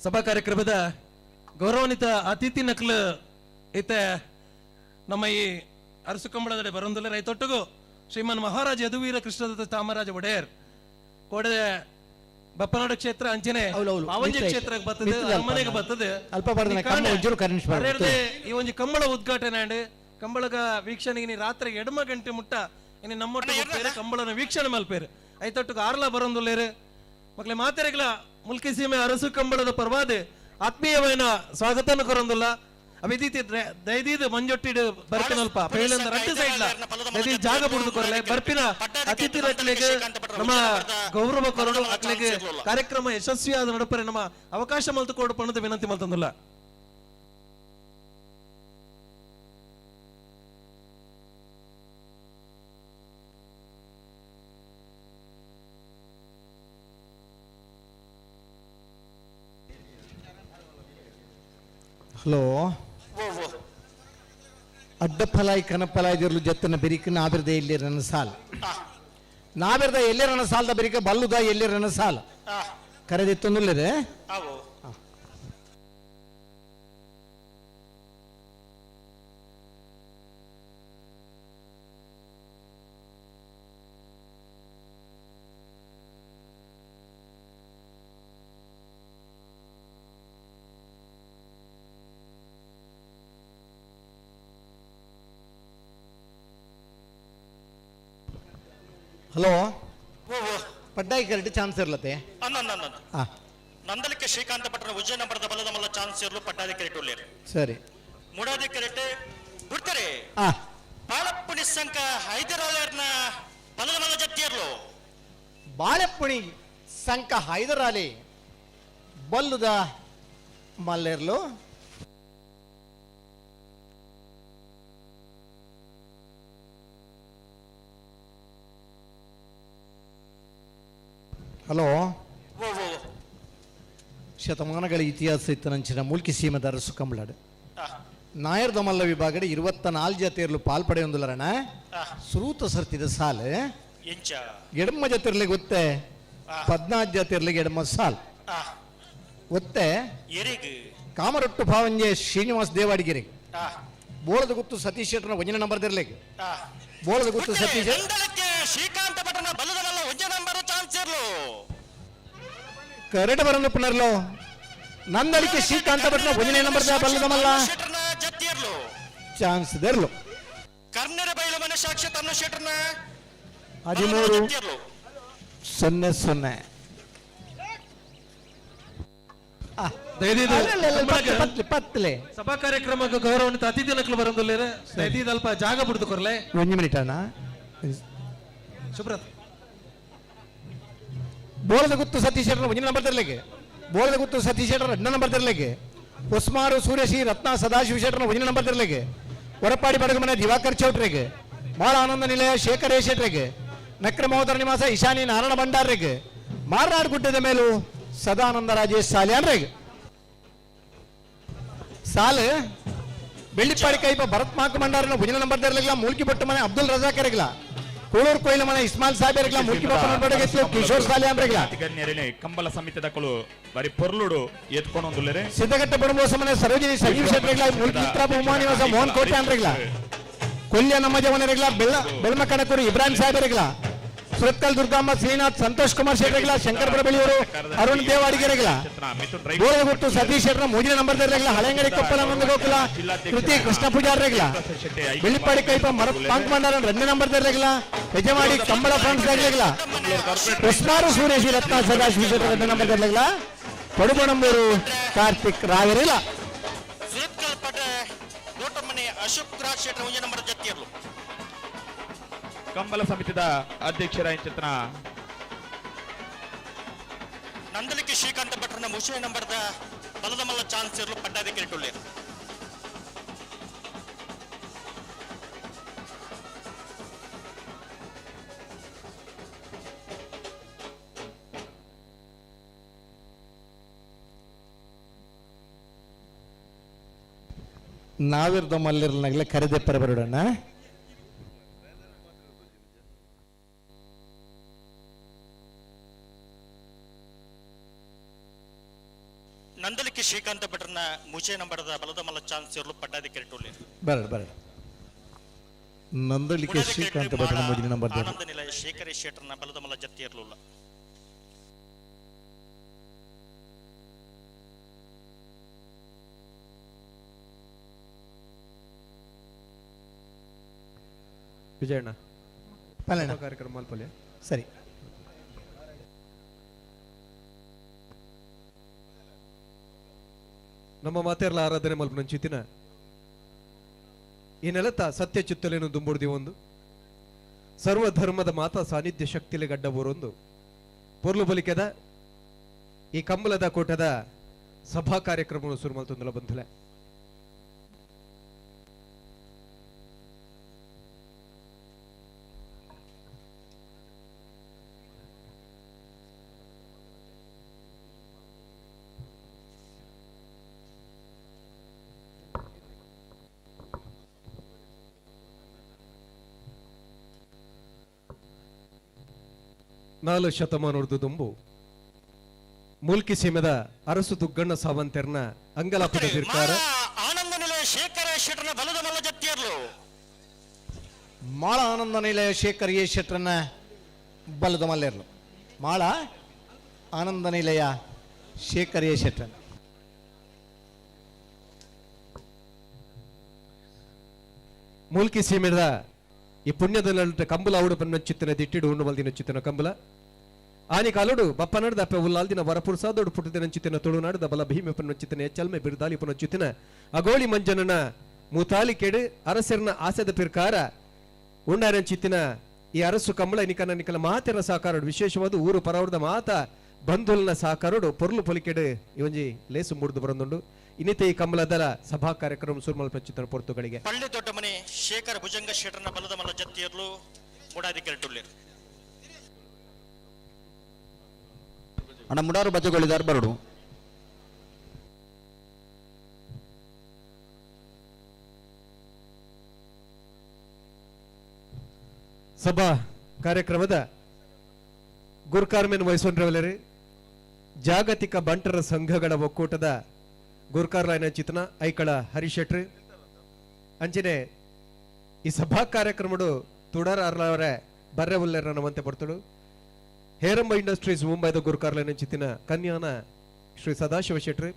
ಸಭಾ ಕಾರ್ಯಕ್ರಮದ ಗೌರವಾನ್ವಿತ ಅತಿಥಿ ನಕಲು ಇತ್ತೆ ನಮ್ಮ ಈ ಅರಸು ಕಂಬಳದಡೆ ಬರೊಂದುಲ್ಲ ರೈತೊಟ್ಟಿಗೂ ಶ್ರೀಮನ್ ಮಹಾರಾಜ ಯದುವೀರ ಕೃಷ್ಣದತ್ತ ಚಾಮರಾಜ ಒಡೆಯರ್ ಕೋಡೆ ಬಪ್ಪನಾಡು ಕ್ಷೇತ್ರ ಅಂಚನೆ ಪಾವಂಜೆ ಮಿತ್ರ ಕ್ಷೇತ್ರಕ್ಕೆ ಬರ್ತದೆ ಮಿತ್ರ ಅಲ್ಪ ಅರಮನೆಗೆ ಬರ್ತದೆ ಅಲ್ಪ ಬರ್ದನೆ, ಈ ಕಾರಣ ಕಮ್ಮ ಒಂಚೂರು ಕರೆನ್ಸಿ ಬರ್ದು. ಅರೆರ್ದೆ ಈ ಒಂಜಿ ಕಂಬಳ ಉದ್ಘಾಟನೆ ಆಂಡ್ ಕಂಬಳಗ ವೀಕ್ಷಣೆಗೆ ನೀ ರಾತ್ರಿ ಎಡಮ ಗಂಟೆ ಮುಟ್ಟ ಇನಿ ನಮ್ಮೊಟ್ಟಿಗೆ ಹೋಗ್ತೇರೆ ಕಂಬಳನ ವೀಕ್ಷಣೆ ಮಲ್ಪೇರು ಐತೊಟ್ಟಿಗೆ ಆರ್ಲ ಬರೊಂದುಲ್ಲೇರು ಮಕ್ಳೆ ಮಾತೆರೆಗ್ಲ ಮುಲ್ಕಿ ಸೀಮೆ ಅರಸು ಕಂಬಳದ ಪರವಾದ ಆತ್ಮೀಯವಾದ ಸ್ವಾಗತನ ಕೊರೊಂದುಲ್ಲ ಅವಿದೀತಿ ದಯದೀದ್ ಮಂಜೊಟ್ಟಿಡು ಬರ್ಪಿನಲ್ಪ ಪೇಳಂದ ರಡ್ಡು ಸೈಡ್ಲ ದಯದೀದ್ ಜಾಗ ಬುಡ್ದು ಕೊರಲೆ ಬರ್ಪಿನ ಅತಿಥಿ ರಕ್ಲೆಗೆ ನಮ್ಮ ಗೌರವ ಕೊರಡು ಅಕ್ಲೆಗೆ ಕಾರ್ಯಕ್ರಮ ಯಶಸ್ವಿಯಾದ ನಡಪರೆ ನಮ್ಮ ಅವಕಾಶ ಮಲ್ತು ಕೊಡು ಪಣದ ವಿನಂತಿ ಮಲ್ತಂದುಲ್ಲ. ಹಲೋ ಅಡ್ಡಫಲಾಯಿ ಕನಪಲಾಯ್ದಿರ್ಲು ಜತ್ತನ ಬೆರಿಕ ನಾಬಿರ್ದ ಎಲ್ಲಿರನ ಸಾಲ ನಾಬಿರ್ದ ಎಲ್ಲಿರನ ಸಾಲದ ಬೆರಿಕ ಬಲ್ಲುದ ಎಲ್ಲಿರನ ಸಾಲ ಕರೆದಿತ್ತೊಂದುಲ್ಲರೆ ಹಲೋ ಪಡ್ಡಾಯಿ ಕರೆಕ್ಟ್ ಚಾನ್ಸ್ ಇರ್ಲತ್ತೆ. ಆ. ನಂದಲಿಕೆ ಶ್ರೀಕಾಂತ ಭಟ್ರ ಉಜ್ಜಯ ನಂಬರದ ಬಲದ ಮಲ್ಲ ಚಾನ್ಸ್ ಇರಲು ಪಟ್ಟಾದಿ ಕೆರೆಟ್ ಉಳ್ಳೇರು. ಸರಿ. ಮೂಡಾದಿ ಕೆರೆಟ್ ಬಿಡ್ತಾರೆ. ಆ. ಬಾಳಪ್ಪು ನಿಸ್ಸಂಕ ಹೈದರಾಲಿಯರ್ನ ಬಲದ ಮಲ್ಲ ಜತ್ತಿಯರ್ಲು. ಬಾಳೆಪ್ಪುಣಿ ಸಂಕ ಹೈದರಾಲಿ ಬಲ್ಲುದ ಮಲ್ಲೆರ್ಲು. ಹಲೋ ಶತಮಾನಗಳ ಇತಿಹಾಸ ಇತ್ತನಂಚಿನ ಮೂಲ್ಕಿ ಸೀಮೆದ ಅರಸು ಕಂಬಳಾಡು ನಾಯರ್ದ ಮಲ್ಲ ವಿಭಾಗಡೆ 24 ಜಾತಿಯರ್ಲು ಪಾಲ್ಪಡೆಯೊಂದುಲರಣ ಸುರೂತ ಸರ್ತಿದ ಸಾಲು ಎಂಚ ಎಡಮ್ಮ ಜಾತಿರ್ಲಿಗೆ ಗೊತ್ತೆ 14 ಜಾತಿರ್ಲಿಗೆ ಎಡಮ್ಮ ಸಾಲ್ ಒತ್ತೆ ಎರಿಗ್ ಕಾಮರೊಟ್ಟು ಭಾವಂಜೆ ಶ್ರೀನಿವಾಸ್ ದೇವಾಡಿಗೆರೆ ಬೋಳದ ಗುತ್ತು ಸತೀಶ್ ಶೆಟ್ಟರ್ನ ಒಂಜನೇ ನಂಬರ್ ದಿರ್ಲಿಗೆ ಬೋಳದ ಗುತ್ತು ಸತೀಶ್ ನಂದಲಿಕೆ ಶ್ರೀಕಾಂತ ಭಟ್ರನ ಬಲದ ಮಲ್ಲ ಒಂಜ ನಂಬರ್ ಚಾನ್ಸ್ ಇರ್ಲು. ಕರೆಕ್ಟ್ ಬರಲು ಪುನರ್ಲು ನಂದಳಿಕೆ ಶ್ರೀಕಾಂತ ಭಟ್ನ ಒಂದನೇ ನಂಬರ್ ಬಲ್ಲದ ಮಲ್ಲ ಚಾನ್ಸ್ ದೆರ್ಲು. ಕರ್ನರ ಬೈಲು ಮನೆ ಸಾಕ್ಷಿ ತನ್ನ ಶೆಟ್ಟರ್ನ 13 0 0. ದಯದೀದು ಪತ್ಲೆ ಸಭಾ ಕಾರ್ಯಕ್ರಮಕ್ಕೆ ಗೌರವಾನ್ವಿತ ಅತಿಥಿ ನಕಲು ಬರಂದುಲ್ಲೇರೆ ದಯದೀದು ಅಲ್ಪ ಜಾಗ ಬಿಡ್ದು ಕೊರ್ಲೆ. ಒಂದು ಮಿನಿಟ್ ಅಣ್ಣ. ಸುಬ್ರತ್ ಬೋಳದ ಗುತ್ತು ಸತೀಶ್ ಶೆಟ್ಟರ್ ಒಂದನೇ ನಂಬರ್ ತರಲಿಕ್ಕೆ ಬೋಳದ ಗುತ್ತು ಸತೀಶ್ ಶೆಟ್ಟರ್ ಎರಡನೇ ನಂಬರ್ ತರಲಿಕ್ಕೆ ಹೊಸ್ಮಾರು ಸೂರ್ಯಶ್ರೀ ರತ್ನ ಸದಾಶಿವ ಶೆಟ್ಟರ್ನ ಒಂದನೇ ನಂಬರ್ ತರಲಿಕ್ಕೆ ಹೊರಪಾಡಿ ಬಡಗಮನೆ ದಿವಾಕರ್ ಚೌಟ್ರಿಗೆ ಮಾಳ ಆನಂದ ನಿಲಯ ಶೇಖರ್ ಶೆಟ್ರಿಗೆ ನಕ್ರ ಮಹೋದರ ನಿವಾಸ ಇಶಾನಿ ನಾರಾಯಣ ಭಂಡಾರ್ರಿಗೆ ಮಾರನಾಡ್ ಗುಡ್ಡದ ಮೇಲೂ ಸದಾನಂದ ರಾಜೇಶ್ ಸಾಲಿಯಾನ್ರಿಗೆ ಸಾಲು ಬೆಳ್ಳಿಪ್ಪಾಡಿ ಕೈಪ ಭರತ್ ಮಾಕು ಭಂಡಾರನ ಒಂದನೇ ನಂಬರ್ ತರಲಿಲ್ಲ ಮೂಲ್ಕಿ ಬೊಟ್ಟು ಮನೆ ಅಬ್ದುಲ್ ರಜಾಕ್ ಇರಗಿಲ್ಲ ಕೋಳೂರು ಕೊಯ್ಲ ಮನೆ ಇಸ್ಮಾಲ್ ಸಾಹೇಬ್ ಮೂಲ್ಕಿ ಬೊಟ್ಟು ಕಿಶೋರ್ ಸಾಲಿಯಾನ್ರಿಗಿಲ್ಲ ಗಣ್ಯರೇನೆ ಕಂಬಳ ಸಮಿತಿದ ಕಳು ಬಾರಿ ಪೊರ್ಲುಡು ಎತ್ಕೊಂಡೊಂದುಲ್ಲೇರೆ. ಸಿದ್ದಘಟ್ಟ ಬಡಮೋಸ ಮನೆ ಸರೋಜಿನಿ ಸಂಜೀವ್ ಶೆಟ್ಟರಿಗ್ಲ ಮೂಲ್ಕಿ ಬಹುಮಾನಿವಾಸ ಮೋಹನ್ ಕೋಟೆ ಅನ್ರಿಗ್ಲ ಕೊಲ್ಯ ನಮ್ಮ ಜವನರಿಗ್ಲ ಬೆಳ್ಳ ಬೆಳ್ಮ ಕಣಕೂರು ಇಬ್ರಾಹಿಂ ಸಾಹೇಬರಿಗ್ಲ ಸುರತ್ಕಲ್ ದುರ್ಗಾಂಬ ಶ್ರೀನಾಥ್ ಸಂತೋಷ್ ಕುಮಾರ್ ಶೆಟ್ಟರಿಗ್ಲ ಶಂಕರ್ ಬರಬಳಿಯವರು ಅರುಣ್ ದೇವಾಡಿಗೆರಿಗ್ಲ ಗೋಳಗುಟ್ಟು ಸತೀಶ್ ಶೆಟ್ಟರ್ ಮೂರನೇ ನಂಬರ್ ದರ್ರಿಗ್ಲ ಹಳೆಂಗಡಿ ಕೊಪ್ಪಳ ನಂದ ಗೋಕುಲ ಕೃತಿ ಕೃಷ್ಣ ಪೂಜಾರ್ರಿಗ್ಲ ಬೆಳ್ಳಿಪಾಡಿ ಕೈಪ ಮರ ಪಾಂಕ್ ಮಂಡಾರ ಎರಡನೇ ನಂಬರ್ ದರ್ರಿಗ್ಲ ಯಜಮಾಡಿ ಕಂಬಳ ಫ್ರಾನ್ಸ್ ದರ್ರಿಗ್ಲ ಉಸ್ಮಾರು ಸೂರೇಶ್ ರತ್ನ ಸದಾಶಿವ ಶೆಟ್ಟರ್ ಎರಡನೇ ನಂಬರ್ ದರ್ರಿಗ್ಲ ಪಡುಬಣಂಬೂರು ಕಾರ್ತಿಕ್ ರಾಯರಿಲ್ಲ. ಸುರತ್ಕಲ್ ಪಟ್ಟೆ ದೋಟಮನೆ ಅಶೋಕ್ ರಾಜ್ ಶೆಟ್ಟರ್ ಒಂಜ ನಂಬರ್ ಜತ್ತಿಯರ್ಲು. ಕಂಬಳ ಸಮಿತಿದ ಅಧ್ಯಕ್ಷರ ಇಂಚಿತನ ನಂದಲಿಕೆ ಶ್ರೀಕಾಂತ ಭಟ್ರನ ಮುಷೆ ನಂಬರ್ದ ಬಲದ ಮಲ್ಲ ಚಾನ್ಸ್ ಇರಲು ಪಟ್ಟಾದಿ ಕೆರೆಟುಲ್ಲೆ. ನಾವಿರ್ದ ಮಲ್ಲಿರ್ನಗಲೆ ಕರೆದೆಪ್ಪರ ಬರೋಣ. ನಂದಲಿಕೆ ಶ್ರೀಕಾಂತ ಭಟ್ರನ ಮುಜೆ ನಂಬರದ ಬಲದ ಮಲ್ಲ ಚಾನ್ಸ್ ಇರಲು ಪಟ್ಟಾದಿ ಕೆರೆಟುಲ್ಲೆ. ಬರಡ ಬರಡ ನಂದಳಿಕೆ ಶ್ರೀಕಾಂತ ಭಟ್ರನ ಮೊದಲಿನ ನಂಬರ್ ಆನಂದ ನಿಲಯ ಶೇಖರ್ ಶೆಟ್ಟರ್ನ ಬಲದ ಮಲ್ಲ ಜತ್ತಿ ಇರಲಿಲ್ಲ. ವಿಜಯಣ್ಣ ಪಲ್ಯಣ್ಣ. ಕಾರ್ಯಕ್ರಮ ಮಲ್ಪಲ್ಯ. ಸರಿ. ನಮ್ಮ ಮಾತೆರ್ಲ ಆರಾಧನೆ ಮಲ್ಪನಂಚಿತಿನ ಈ ನೆಲತ ಸತ್ಯ ಚಿತ್ತಲೇನು ದುಂಬುಡ್ದಿ ಒಂದು ಸರ್ವಧರ್ಮದ ಮಾತಾ ಸಾನ್ನಿಧ್ಯ ಶಕ್ತಿಲೆ ಗಡ್ಡ ಬೋರೊಂದು ಪೊರ್ಲು ಬಲಿಕೆದ ಈ ಕಂಬಲದ ಕೋಟದ ಸಭಾ ಕಾರ್ಯಕ್ರಮವನ್ನು ಶುರು ಮಲ್ತೊಂದುಲ ಬಂಧುಲೆ. ನಾಲು ಶತಮಾನದ ದುಂಬು ಮೂಲ್ಕಿ ಸೀಮೆದ ಅರಸು ದುಗ್ಗಣ್ಣ ಸಾವಂತೆರ್ನ ಅಂಗಲಾಪದ ಬಿರ್ಕಾರ ಆನಂದ ನಿಲಯ ಶೇಖರ ಶೆಟ್ಟರ್ನ ಬಲದ ಮಲ್ಲ ಜತ್ತಿಯರ್ಲು. ಮಾಳ ಆನಂದ ನಿಲಯ ಶೇಖರ್ ಎ ಶೆಟ್ಟರ್ನ ಬಲದ ಮಲ್ಲೆರ್ಲು. ಮಾಳ ಆನಂದ ನಿಲಯ ಶೇಖರ್ ಎ ಶೆಟ್ಟರ್ನ. ಮೂಲ್ಕಿ ಸೀಮೆದ ಈ ಪುಣ್ಯದ ನಡುಟ ಕಂಬುಲ ಆವುಡು ಪನ್ನ ಚಿತ್ತನ ದಿಟ್ಟಿಡು ಉಂಡು ಮಲ್ದಿನ ಚಿತ್ತನ ಕಂಬುಲ ಆನಿ ಕಾಲೋಡು ಬಪ್ಪನಾಡ್ದ ಅಪ್ಪೆ ಉಲ್ಲಾಲ್ದಿನ ವರಪುರುಸಾದೋಡು ಪುಟ್ಟದಿನ ಚಿತ್ತಿನ ತುಳುನಾಡದ ಬಲ ಭೀಮೆ ಪನ್ನ ಚಿತ್ತನ ಎಚ್ಚಲ್ಮೆ ಬಿರುದಾಲಿ ಪನ್ನ ಚಿತ್ತಿನ ಅಗೋಳಿ ಮಂಜನನ ಮುತಾಲಿಕೆಡು ಅರಸರ್ನ ಆಸೆದ ಪಿರ್ಕಾರ ಉಂಡಾರನ್ ಚಿತ್ತಿನ ಈ ಅರಸು ಕಂಬಳ ನಿಕನ ನಿಕಲ ಮಾತೆರ ಸಾಕಾರೋಡು ವಿಶೇಷವಾದ ಊರು ಪರವರದ ಮಾತ ಬಂಧುಲ್ನ ಸಾಕಾರೋಡು ಪೊರ್ಲು ಪೊಲಿಕೆಡು ಇವೊಂಜಿ ಲೇಸು ಮುರಿದು ಬರಂದುಂಡು. ಇನ್ನಿತ ಈ ಕಂಬಳದರ ಸಭಾ ಕಾರ್ಯಕ್ರಮ ಸುರ್ಮಲ್ ಪ್ರಚಿತರ ಪೊರ್ತುಗಳಿಗೆ ಪಳ್ಳಿ ದೊಡ್ಡ ಮನೆ ಶೇಖರ ಭುಜಂಗ ಶೆಟ್ಟರ್ನ ಬಲದ ಮಲ್ಲ ಜತ್ತಿಯರ್ಲು ಮೂಡಾದಿಕೆರಟುಲ್ಲೇರು. ಅಣ್ಣ ಮುಡಾರು ಬಜ್ಜೆಗಳಿದ್ದಾರೆ ಬರಡು. ಸಭಾ ಕಾರ್ಯಕ್ರಮದ ಗುರ್ಕಾರ್ಮೆನ್ ವಹಿಸೊಂಡ್ರವಲ್ಲರಿ ಜಾಗತಿಕ ಬಂಟರ ಸಂಘಗಳ ಒಕ್ಕೂಟದ ಗುರ್ಕಾರ್ಲಾಯನ ಚಿತನ ಐಕಳ ಹರಿಶೆಟ್ರಿ ಅಂಚನೆ ಈ ಸಭಾ ಕಾರ್ಯಕ್ರಮಡು ತುಡರ್ ಅರ್ಲವರೆ ಬರ್ರೆ ಉಲ್ಲೆರನವಂತೆ ಬರ್ತಳು. ಹೇರಂಬ ಇಂಡಸ್ಟ್ರೀಸ್ ಮುಂಬೈದ ಗುರುಕಾರ್ಲೈನ ಚಿತ್ತಿನ ಕನ್ಯಾನ ಶ್ರೀ ಸದಾಶಿವ ಶೆಟ್ರಿ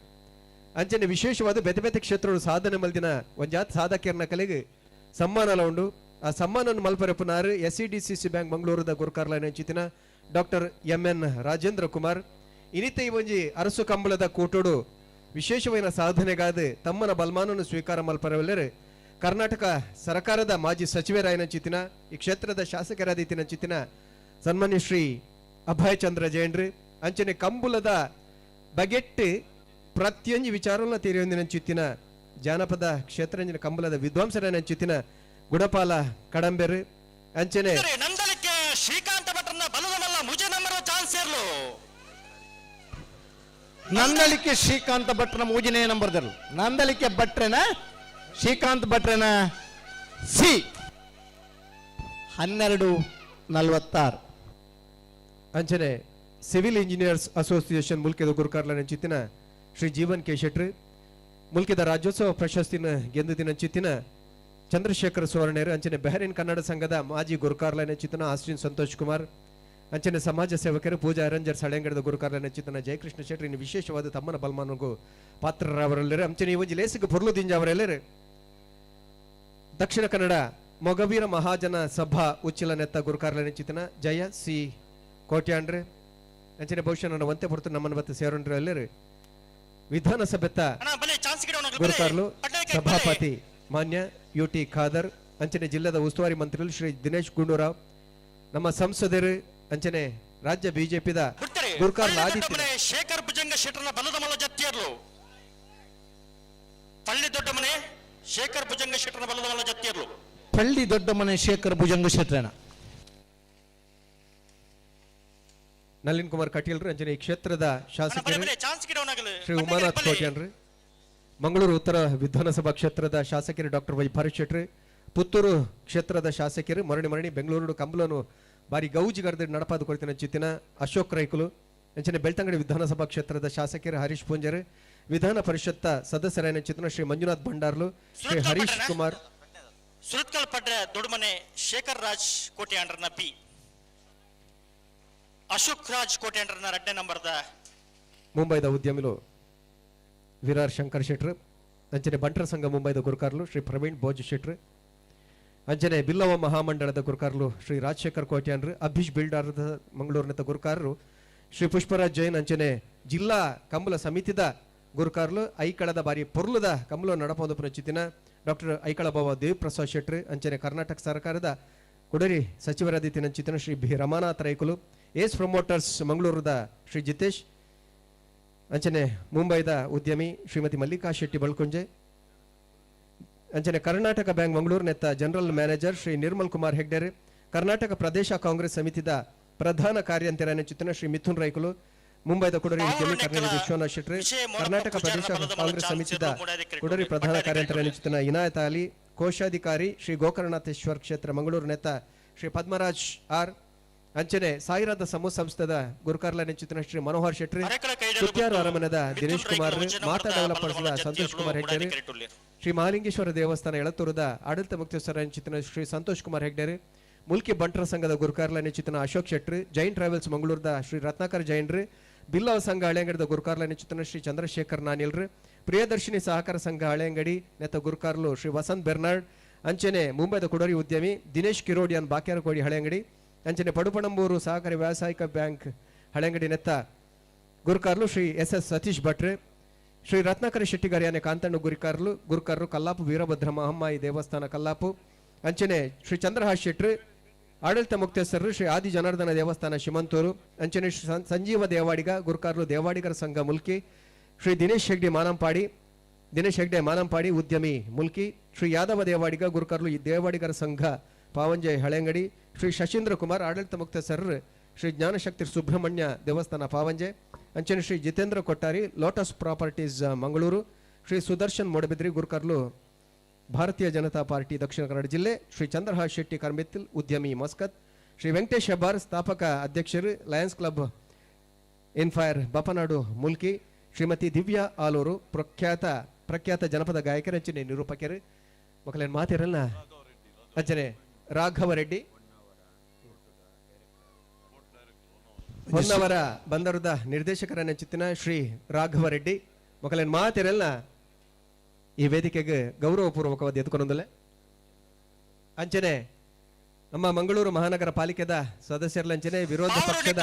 ಅಂಚನೆ ವಿಶೇಷವಾದ ಬೇತೆ ಬೇತೆ ಕ್ಷೇತ್ರಗಳು ಸಾಧನೆ ಮಲ್ದಿನ ಒಂಜಾತ್ ಸಾಧಕಿಯರ್ನ ಕಲೆಗೆ ಸಮ್ಮಾನಲ ಉಂಡು. ಆ ಸಮ್ಮಾನನ್ನು ಮಲ್ಪರೆಪುನಾರು S C D C C bank ಮಂಗಳೂರದ ಗುರುಕಾರ್ಲೈನ ಚಿತ್ತಿನ doctor M N Rajendra Kumar. ಇನ್ನಿತ ಈ ಒಂಜಿ ಅರಸು ಕಂಬಳದ ಕೂಟೋಡು ವಿಶೇಷವಾದ ಸಾಧನೆಗಾದ ತಮ್ಮನ ಬಲ್ಮಾನನ್ನು ಸ್ವೀಕಾರ ಮಲ್ಪರವಲ್ಲರೆ ಕರ್ನಾಟಕ ಸರ್ಕಾರದ ಮಾಜಿ ಸಚಿವರಾಯನ ಚಿತ್ತಿನ ಈ ಕ್ಷೇತ್ರದ ಶಾಸಕರಾದ ಇತ್ತಿನ ಚಿತ್ತಿನ ಸನ್ಮಾನ್ಯ ಶ್ರೀ ಅಭಯ್ ಚಂದ್ರ ಜೈನ್ರಿ ಅಂಚನೆ ಕಂಬುಲದ ಬಗೆಟ್ಟು ಪ್ರತಿಯೊಂದು ವಿಚಾರವನ್ನು ತೀರಿಯೊಂದಿನ ಚಿತ್ತಿನ ಜಾನಪದ ಕ್ಷೇತ್ರಂಜಿನ ಕಂಬುಲದ ವಿದ್ವಾಂಸರನ ಚಿತ್ತಿನ ಗುಡಪಾಲ ಕಡಂಬೆರು ಅಂಚನೆ ನಂದಲಿಕ್ಕೆ ಶ್ರೀಕಾಂತ ಭಟ್ರನ್ನ ಬಲದ ಮಲ್ಲ ಮುಜೆ ನಂಬರ್ ಚಾನ್ಸ್ ಇರ್ಲು. ನಂದಲಿಕ್ಕೆ ಶ್ರೀಕಾಂತ ಭಟ್ರನ ಮೂಜನೇ ನಂಬರ್ದರು. ನಂದಲಿಕ್ಕೆ ಭಟ್ರನ ಶ್ರೀಕಾಂತ್ ಭಟ್ರನ ಸಿ 12:46. ಅಂಚನೆ ಸಿವಿಲ್ ಇಂಜಿನಿಯರ್ಸ್ ಅಸೋಸಿಯೇಷನ್ ಮುಲ್ಕಿದ ಗುರುಕಾರ್ಲನ ಚಿತ್ತಿನ ಶ್ರೀ ಜೀವನ್ ಕೆ ಶೆಟ್ರಿ ಮುಲ್ಕಿದ ರಾಜ್ಯೋತ್ಸವ ಪ್ರಶಸ್ತಿನ ಗೆದ್ದಿನ ಚಿತ್ತಿನ ಚಂದ್ರಶೇಖರ ಸುವರ್ಣೇರು ಅಂಚನೆ ಬೆಹರಿನ್ ಕನ್ನಡ ಸಂಘದ ಮಾಜಿ ಗುರುಕಾರ್ಲನ ಚಿತ್ತಿನ ಆಸ್ಟಿನ್ ಸಂತೋಷ್ ಕುಮಾರ್ ಅಂಚನೆ ಸಮಾಜ ಸೇವಕರು ಪೂಜಾ ಅರಂಜರ್ ಸಳೆಂಗಡದ ಗುರುಕಾರ್ಲನ ಚಿತ್ತಿನ ಜಯಕೃಷ್ಣ ಶೆಟ್ರಿ ಇನ್ನು ವಿಶೇಷವಾದ ತಮ್ಮನ ಬಲ್ಮಾನಗೂ ಪಾತ್ರರವರೆಲ್ಲರು ಅಂಚನೆ ಈ ಒಂಜಿ ಲೇಸಿಗೆ ಪೊರ್ಲು ದಿಂಜ ಅವರೆಲ್ಲರು. ದಕ್ಷಿಣ ಕನ್ನಡ ಮೊಗವೀರ ಮಹಾಜನ ಸಭಾ ಉಚ್ಚಿಲ ನೆತ್ತ ಗುರುಕಾರ್ಲನ ಚಿತ್ತಿನ ಜಯ ಸಿ ಕೋಟ್ಯಾಂಡ್ರೆ ಅಂಚನೆ ಬಹುಶಃ ನನ್ನ ಒಂತೆ ಹೊರತು ನಮ್ಮನ್ನು ಬತ್ತ ಸೇರೋಣ್ರಿ ಎಲ್ಲರು. ವಿಧಾನಸಭೆತ್ತ ಗುರುಕಾರ್ಲು ಸಭಾಪತಿ ಮಾನ್ಯ ಯು ಟಿ ಖಾದರ್ ಅಂಚನೆ ಜಿಲ್ಲೆದ ಉಸ್ತುವಾರಿ ಮಂತ್ರಿಗಳು ಶ್ರೀ ದಿನೇಶ್ ಗುಂಡೂರಾವ್ ನಮ್ಮ ಸಂಸದರು ಅಂಚನೆ ರಾಜ್ಯ ಬಿಜೆಪಿದ ಗುರುಕಾರ್ಲು ಆದಿತ್ಯ ಶೇಖರ್ ಭುಜಂಗ ಶೆಟ್ಟರ್ನ ಬಲದ ಮಲ್ಲ ಜತ್ತಿಯರ್ಲು. ಪಳ್ಳಿ ದೊಡ್ಡ ಮನೆ ಶೇಖರ್ ಭುಜಂಗ ಶೆಟ್ಟರ್ನ ಬಲದ ಮಲ್ಲ ಜತ್ತಿಯರ್ಲು. ಪಳ್ಳಿ ದೊಡ್ಡ ಮನೆ ಶೇಖರ್ ಭುಜಂಗ ಶೆಟ್ಟರ್ನ ನಳಿನ್ ಕುಮಾರ್ ಕಟೀಲ್ರು ಅಂಚನೆ ಈ ಕ್ಷೇತ್ರದ ಶಾಸಕರು ಶ್ರೀ ಉಮಾನಾಥ್ ಕೋಟ್ಯಾನ್ರಿ ಮಂಗಳೂರು ಉತ್ತರ ವಿಧಾನಸಭಾ ಕ್ಷೇತ್ರದ ಶಾಸಕರು ಡಾಕ್ಟರ್ ವೈ ಭರತ್ ಶೆಟ್ರಿ ಪುತ್ತೂರು ಕ್ಷೇತ್ರದ ಶಾಸಕರು ಮರಣಿ ಮರಣಿ ಬೆಂಗಳೂರು ಕಂಬಲನು ಬಾರಿ ಗೌಜಿಗರ್ದ ನಡಪಾದ ಕೊರತಿನ ಚಿತ್ತಿನ ಅಶೋಕ್ ರೈಕುಲು ಅಂಚನೆ ಬೆಳ್ತಂಗಡಿ ವಿಧಾನಸಭಾ ಕ್ಷೇತ್ರದ ಶಾಸಕರು ಹರೀಶ್ ಪೂಂಜರ್ ವಿಧಾನ ಪರಿಷತ್ ಸದಸ್ಯರಾಯನ ಚಿತ್ತಿನ ಶ್ರೀ ಮಂಜುನಾಥ್ ಭಂಡಾರ್ಲು ಶ್ರೀ ಹರೀಶ್ ಕುಮಾರ್ ಸುರತ್ಕಲ್ ಪಡ್ರೆ ದೊಡ್ಡಮನೆ ಶೇಖರ್ ರಾಜ್ ಕೋಟ್ಯಾಂಡ್ರನ್ನ ಪಿ ಅಶೋಕ್ ರಾಜ್ ಕೋಟ್ಯಾಂಡ್ರನ್ನ ಎರಡನೇ ನಂಬರ್ದ ಮುಂಬೈದ ಉದ್ಯಮಿಲು ವಿರಾರ್ ಶಂಕರ್ ಶೆಟ್ರು ಅಂಚನೆ ಬಂಟರ ಸಂಘ ಮುಂಬೈದ ಗುರುಕಾರ್ಲು ಶ್ರೀ ಪ್ರವೀಣ್ ಭೋಜ್ ಶೆಟ್ರು ಅಂಚನೆ ಬಿಲ್ಲವ ಮಹಾಮಂಡಳದ ಗುರುಕಾರ್ಲು ಶ್ರೀ ರಾಜಶೇಖರ್ ಕೋಟ್ಯಾನ್ರು ಅಭಿಷ್ ಬಿಲ್ಡಾರ್ದ ಮಂಗಳೂರಿನ ಗುರುಕಾರರು ಶ್ರೀ ಪುಷ್ಪರಾಜ್ ಜೈನ್ ಅಂಚನೆ ಜಿಲ್ಲಾ ಕಂಬಳ ಸಮಿತಿದ ಗುರುಕಾರ್ಲು ಐಕಳದ ಬಾರಿ ಪೊರ್ಲುದ ಕಂಬಳ ನಡಪೊಂದು ಪ್ರಚಿತಿನ ಡಾಕ್ಟರ್ ಐಕಳ ಬಾವ ದೇವಪ್ರಸಾದ್ ಶೆಟ್ರು ಅಂಚನೆ ಕರ್ನಾಟಕ ಸರ್ಕಾರದ ಕೊಡರಿ ಸಚಿವರಾದಿತ್ತಿನ ಚಿತ್ತಿನ ಶ್ರೀ ಬಿ ರಮಾನಾಥ್ ರೈಕುಲು ಏಸ್ ಪ್ರಮೋಟರ್ಸ್ ಮಂಗಳೂರದ ಶ್ರೀ ಜಿತೇಶ್ ಅಂಚನೆ ಮುಂಬೈದ ಉದ್ಯಮಿ ಶ್ರೀಮತಿ ಮಲ್ಲಿಕಾ ಶೆಟ್ಟಿ ಬಳ್ಕುಂಜೆ ಅಂಚನೆ ಕರ್ನಾಟಕ ಬ್ಯಾಂಕ್ ಮಂಗಳೂರು ನೆತ್ತ ಜನರಲ್ ಮ್ಯಾನೇಜರ್ ಶ್ರೀ ನಿರ್ಮಲ್ ಕುಮಾರ್ ಹೆಗ್ಡೆರ್ ಕರ್ನಾಟಕ ಪ್ರದೇಶ ಕಾಂಗ್ರೆಸ್ ಸಮಿತಿದ ಪ್ರಧಾನ ಕಾರ್ಯಂತೆರನ ಚಿತ್ತಿನ ಶ್ರೀ ಮಿಥುನ್ ರೈಕುಲು ಮುಂಬೈದ ಕೊಡರಿ ಉದ್ಯಮಿ ಕರ್ನಾಟಕ ವಿಶ್ವನಾಥ್ ಶೆಟ್ಟಿ ಕರ್ನಾಟಕ ಪ್ರದೇಶ ಕಾಂಗ್ರೆಸ್ ಸಮಿತಿದ ಕೊಡರಿ ಪ್ರಧಾನ ಕಾರ್ಯಂತೆರನ ಚಿತ್ತಿನ ಇನಾಯತ್ ಅಲಿ ಕೋಶಾಧಿಕಾರಿ ಶ್ರೀ ಗೋಕರ್ಣನಾಥೇಶ್ವರ ಕ್ಷೇತ್ರ ಮಂಗಳೂರು ನೆತ್ತ ಶ್ರೀ ಪದ್ಮರಾಜ್ ಆರ್ ಅಂಚನೆ ಸಾಯಿರಾದ ಸಮೂಹ ಸಂಸ್ಥೆದ ಗುರುಕಾರ್ಲ ಚಿತ್ರ ಶ್ರೀ ಮನೋಹರ್ ಶೆಟ್ಟಿ ಕುತ್ಯಾರು ಅರಮನದ ದಿನೇಶ್ ಕುಮಾರ್ ಮಾತಾ ಡೆವಲಪರ್ಸ್ ಸಂತೋಷ್ ಕುಮಾರ್ ಹೆಗ್ಡೆರ್ ಶ್ರೀ ಮಹಾಲಿಂಗೇಶ್ವರ ದೇವಸ್ಥಾನ ಎಳತೂರದ ಆಡಳಿತ ಮುಖ್ಯಸ್ಥರ ಚಿತ್ರ ಶ್ರೀ ಸಂತೋಷ್ ಕುಮಾರ್ ಹೆಗ್ಡೆರ್ ಮುಲ್ಕಿ ಬಂಟರ ಸಂಘದ ಗುರುಕಾರ್ಲ ಚಿತ್ರ ಅಶೋಕ್ ಶೆಟ್ಟಿ ಜೈನ್ ಟ್ರಾವೆಲ್ಸ್ ಮಂಗಳೂರದ ಶ್ರೀ ರತ್ನಾಕರ್ ಜೈನ್ರಿ ಬಿಲ್ಲವ ಸಂಘ ಹಳೆಯಂಗಡಿದ ಗುರುಕಾರ್ಲ ಚಿತ್ರ ಶ್ರೀ ಚಂದ್ರಶೇಖರ್ ನಾನಿಲ್ರಿ ಪ್ರಿಯದರ್ಶಿನಿ ಸಹಕಾರ ಸಂಘ ಹಳೆಯಂಗಡಿ ನೆತ್ತ ಗುರುಕಾರ್ಲು ಶ್ರೀ ವಸಂತ್ ಬೆರ್ನಾರ್ಡ್ ಅಂಚನೆ ಮುಂಬೈದ ಕುಡರಿ ಉದ್ಯಮಿ ದಿನೇಶ್ ಕಿರೋಡಿಯನ್ ಬಾಕ್ಯಾರಕೋಡಿ ಹಳೆಂಗಡಿ ಅಂಚನೆ ಪಡುಪಣಂಬೂರು ಸಹಕಾರಿ ವ್ಯಾವಸಾಯಿಕ ಬ್ಯಾಂಕ್ ಹಳೆಂಗಡಿ ನೆತ್ತ ಗುರುಕಾರ್ಲು ಶ್ರೀ ಎಸ್ ಎಸ್ ಸತೀಶ್ ಭಟ್ರೆ ಶ್ರೀ ರತ್ನಾಕರ ಶೆಟ್ಟಿಗಾರ್ಯಾನೆ ಕಾಂತಣ್ಣ ಗುರಿಕಾರ್ಲು ಗುರುಕಾರ್ರು ಕಲ್ಲಾಪು ವೀರಭದ್ರ ಮಹಮ್ಮಾಯಿ ದೇವಸ್ಥಾನ ಕಲ್ಲಾಪು ಅಂಚನೆ ಶ್ರೀ ಚಂದ್ರಹಾಸ್ ಶೆಟ್ರು ಆಡಳಿತ ಮುಕ್ತೇಸರರು ಶ್ರೀ ಆದಿ ಜನಾರ್ದನ ದೇವಸ್ಥಾನ ಶಿಮಂತೂರು ಅಂಚನೆ ಶ್ರೀ ಸಂಜೀವ ದೇವಾಡಿಗ ಗುರುಕಾರ್ಲು ದೇವಾಡಿಗರ ಸಂಘ ಮುಲ್ಕಿ ಶ್ರೀ ದಿನೇಶ್ ಹೆಗ್ಡೆ ಮಾನಂಪಾಡಿ ದಿನೇಶ್ ಹೆಗ್ಡೆ ಮಾನಂಪಾಡಿ ಉದ್ಯಮಿ ಮುಲ್ಕಿ ಶ್ರೀ ಯಾದವ ದೇವಾಡಿಗ ಗುರುಕಾರ್ಲು ಈ ದೇವಾಡಿಗರ ಸಂಘ ಪಾವಂಜೆ ಹಳೆಂಗಡಿ ಶ್ರೀ ಶಶೀಂದ್ರ ಕುಮಾರ್ ಆಡಳಿತ ಮುಕ್ತೇಸರರು ಶ್ರೀ ಜ್ಞಾನಶಕ್ತಿ ಸುಬ್ರಹ್ಮಣ್ಯ ದೇವಸ್ಥಾನ ಪಾವಂಜೆ ಅಂಚನೆ ಶ್ರೀ ಜಿತೇಂದ್ರ ಕೊಟ್ಟಾರಿ ಲೋಟಸ್ ಪ್ರಾಪರ್ಟೀಸ್ ಮಂಗಳೂರು ಶ್ರೀ ಸುದರ್ಶನ್ ಮೂಡಬಿದ್ರಿ ಗುರುಕಾರ್ಲು ಭಾರತೀಯ ಜನತಾ ಪಾರ್ಟಿ ದಕ್ಷಿಣ ಕನ್ನಡ ಜಿಲ್ಲೆ ಶ್ರೀ ಚಂದ್ರಹಾಸ್ ಶೆಟ್ಟಿ ಕರ್ಮಿತ್ತಿಲ್ ಉದ್ಯಮಿ ಮಸ್ಕತ್ ಶ್ರೀ ವೆಂಕಟೇಶ್ ಹೆಬ್ಬಾರ್ ಸ್ಥಾಪಕ ಅಧ್ಯಕ್ಷರು Lions Club Inspire Bappanadu Mulki Shrimati Divya Alur ಪ್ರಖ್ಯಾತ ಪ್ರಖ್ಯಾತ ಜನಪದ ಗಾಯಕರು ಅಂಚನೆ ನಿರೂಪಕರು ಮಕ್ಕಳೇನು ಮಾತಿರಲ್ಲ ಅಂಚನೆ ರಾಘವ ರೆಡ್ಡಿ ಹೊನ್ನವರ ಬಂದರದ ನಿರ್ದೇಶಕರ ನೆಚ್ಚಿನ ಶ್ರೀ ರಾಘವ ರೆಡ್ಡಿ ಮಕ್ಕಳೇನು ಮಾತಿರಲ್ಲ ಈ ವೇದಿಕೆಗೆ ಗೌರವಪೂರ್ವಕವಾದ ಎದ್ಕೊಂಡಲೆ ಅಂಚನೆ ನಮ್ಮ ಮಂಗಳೂರು ಮಹಾನಗರ ಪಾಲಿಕೆದ ಸದಸ್ಯರಲಂಚನೆ ವಿರೋಧ ಪಕ್ಷದ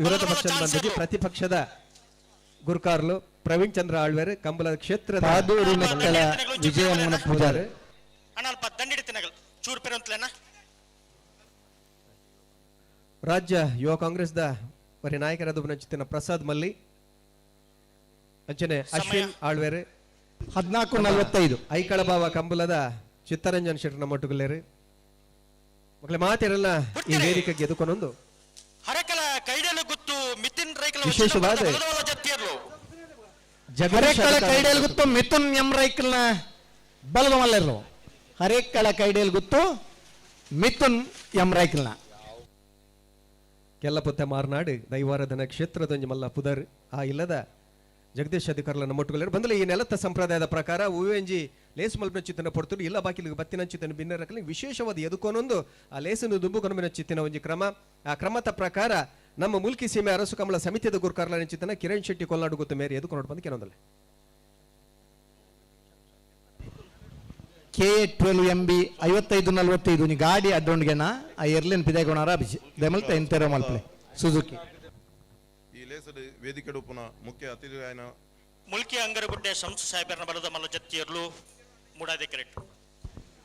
ವಿರೋಧ ಪಕ್ಷದ ಬಂದಿದ್ದು ಪ್ರತಿಪಕ್ಷದ ಗುರುಕಾರ್ಲು ಪ್ರವೀಣ್ ಚಂದ್ರ ಆಳ್ವೇರ್ ಕಂಬಳ ಕ್ಷೇತ್ರದ ವಿಜಯ ಪೂಜಾರಿ ರಾಜ್ಯ ಯುವ ಕಾಂಗ್ರೆಸ್ದ ಬರಿ ನಾಯಕರಾದ ನಂಚಿನ ಪ್ರಸಾದ್ ಮಲ್ಲಿ ಅಂಚನೆ ಅಶ್ವಿನ್ ಆಳ್ವೇರ್ 14:45 ಐಕಳಬಾವ ಕಂಬಲದ ಚಿತ್ತರಂಜನ್ ಶೆಟ್ಟರ್ ನಮ್ಮೊಟ್ಟುಗುಲ್ಲೇರು ಮಕ್ಕಳೇ ಮಾತಿರಲ್ಲ ಈ ವೇದಿಕೆಗೆ ಎದುಕೊಂಡೊಂದು ಹರಕಲ ಕೈಡಲು ಗುತ್ತು ಮಿಥುನ್ ರೈಕಲ ವಿಶೇಷವಾದ ಹರೇಕಳ ಕೈಡೇಲ್ ಗುತ್ತು ಮಿಥುನ್ ಎಂ ರೈಕಲ್ನ ಬಲದ ಮಲ್ಲರು ಹರೇಕಳ ಕೈಡೇಲ್ ಗುತ್ತು ಮಿಥುನ್ ಎಂ ರೈಕಲ್ನ ಕೆಲ್ಲಪುತ್ತೆ ಮಾರ್ನಾಡು ದೈವಾರಾಧನ ಕ್ಷೇತ್ರದೊಂಜಿ ಮಲ್ಲ ಪುದರ್ ಆ ಇಲ್ಲದ ಜಗದೀಶ್ ಅಧಿಕಾರಲ ನಮ್ಮೊಟ್ಟುಗಲೇರು ಬಂದಲೆ ಈ ನೆಲತ್ತ ಸಂಪ್ರದಾಯದ ಪ್ರಕಾರ ಹೂವೆಂಜಿ ಲೇಸು ಮಲ್ಪಿನ ಚಿತ್ತನ ಪೊರ್ತುಡು ಇಲ್ಲ ಬಾಕಿಲಿಗೆ ಬತ್ತಿನ ಚಿತ್ತನ ಬಿನ್ನರಕಲಿ ವಿಶೇಷವಾದ ಎದುಕೋನೊಂದು ಆ ಲೇಸನ್ನು ದುಂಬುಕೊನಮಿನ ಚಿತ್ತಿನ ಒಂಜಿ ಕ್ರಮ. ಆ ಕ್ರಮದ ಪ್ರಕಾರ ನಮ್ಮ ಮುಲ್ಕಿ ಸೀಮೆ ಅರಸು ಕಮಲ ಸಮಿತಿಯ ಗುರುಕಾರ್ಲ ಚಿತ್ತನ ಕಿರಣ್ ಶೆಟ್ಟಿ ಕೊಲ್ನಾಡು ಗೊತ್ತು ಮೇರೆ ಎದುಕೊಂಡು ಬಂದು ಕೆಲವೊಂದಲ್ಲ KA 12 MB 5545 ನೀ ಗಾಡಿ ಅಡ್ಡೊಂಡ್ಗೆನ ಆ ಎರ್ಲಿನ್ ಪಿದಾಗೋಣಾರ ದೆಮಲ್ತ ಎಂತೆರೋ ಮಲ್ಪಲೆ ಸುಜುಕಿ. ಈ ಲೇಸಡು ವೇದಿಕೆ ಉಪ್ಪುನ ಮುಖ್ಯ ಅತಿಥಿಯಾಯನ ಮುಲ್ಕಿ ಅಂಗರಗುಡ್ಡೆ ಶಂಸು ಸಾಹೇಬರನ ಬಲದ ಮಲ್ಲ ಜತ್ತಿಯರ್ಲು ಮೂಡಾದೆ ಕರೆಕ್ಟ್.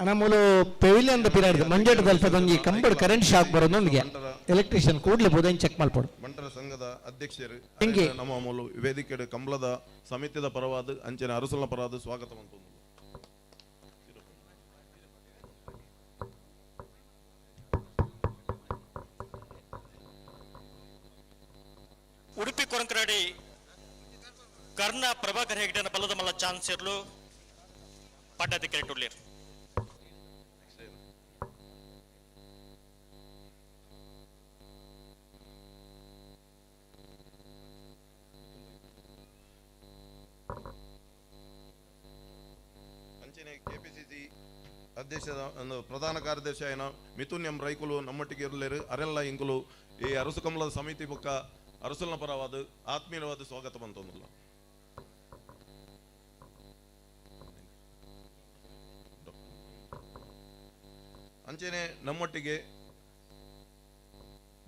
ನಮ್ಮೂಲು ಪೆವಿಲಿಯನ್ ಪಿರಾಡ್ದು ಮಂಜೇಟ್ ದಲ್ಪದೊಂಜಿ ಕಂಬಡ್ ಕರೆಂಟ್ ಶಾಕ್ ಬರೋದೊಂದಿಗೆ ಎಲೆಕ್ಟ್ರಿಷಿಯನ್ ಕೂಡಲೇ ಬೋಧನ್ ಚೆಕ್ ಮಲ್ಪಡು. ಬಂಟರ ಸಂಘದ ಅಧ್ಯಕ್ಷರು ಹೆಂಗೆ? ನಮ್ಮ ಮೂಲು ವೇದಿಕೆ ಕಂಬಳದ ಸಮಿತಿದ ಪರವಾದ ಅಂಚನೆ ಅರಸುಲ ಪರವಾದ ಸ್ವಾಗತ ಮಂತೊಂದು. ಉಡುಪಿ ಕೊರಂಕರಡಿ ಕರ್ಣ ಪ್ರಭಾಕರ್ ಹೆಗ್ಡೆನ ಬಲದ ಮಲ್ಲ ಚಾನ್ಸ್ ಇರ್ಲು ಪಡ್ಡದ ಕೆರೆಟ್ ಉಳ್ಳೇರು. ಅಂಚನೆ ಕೆಪಿಸಿಸಿ ಅಧ್ಯಕ್ಷದ ಒಂದು ಪ್ರಧಾನ ಕಾರ್ಯದರ್ಶಿ అయిన ಮಿಥುನ್ ಎಂ ರೈಕುಲು ನಮ್ಮೊಟ್ಟಿಗೆ ಇರಲೇರು ಅರೆಲ್ಲ ಇಂಕುಲು ಈ ಅರಸು ಕಮಲದ ಸಮಿತಿ ಬೊಕ್ಕ ಅರಸುಲ್ನ ಪರವಾದ ಆತ್ಮೀಯವಾದ ಸ್ವಾಗತ ಬಂತೊಂದಲ್ಲ. ಅಂಚನೆ ನಮ್ಮೊಟ್ಟಿಗೆ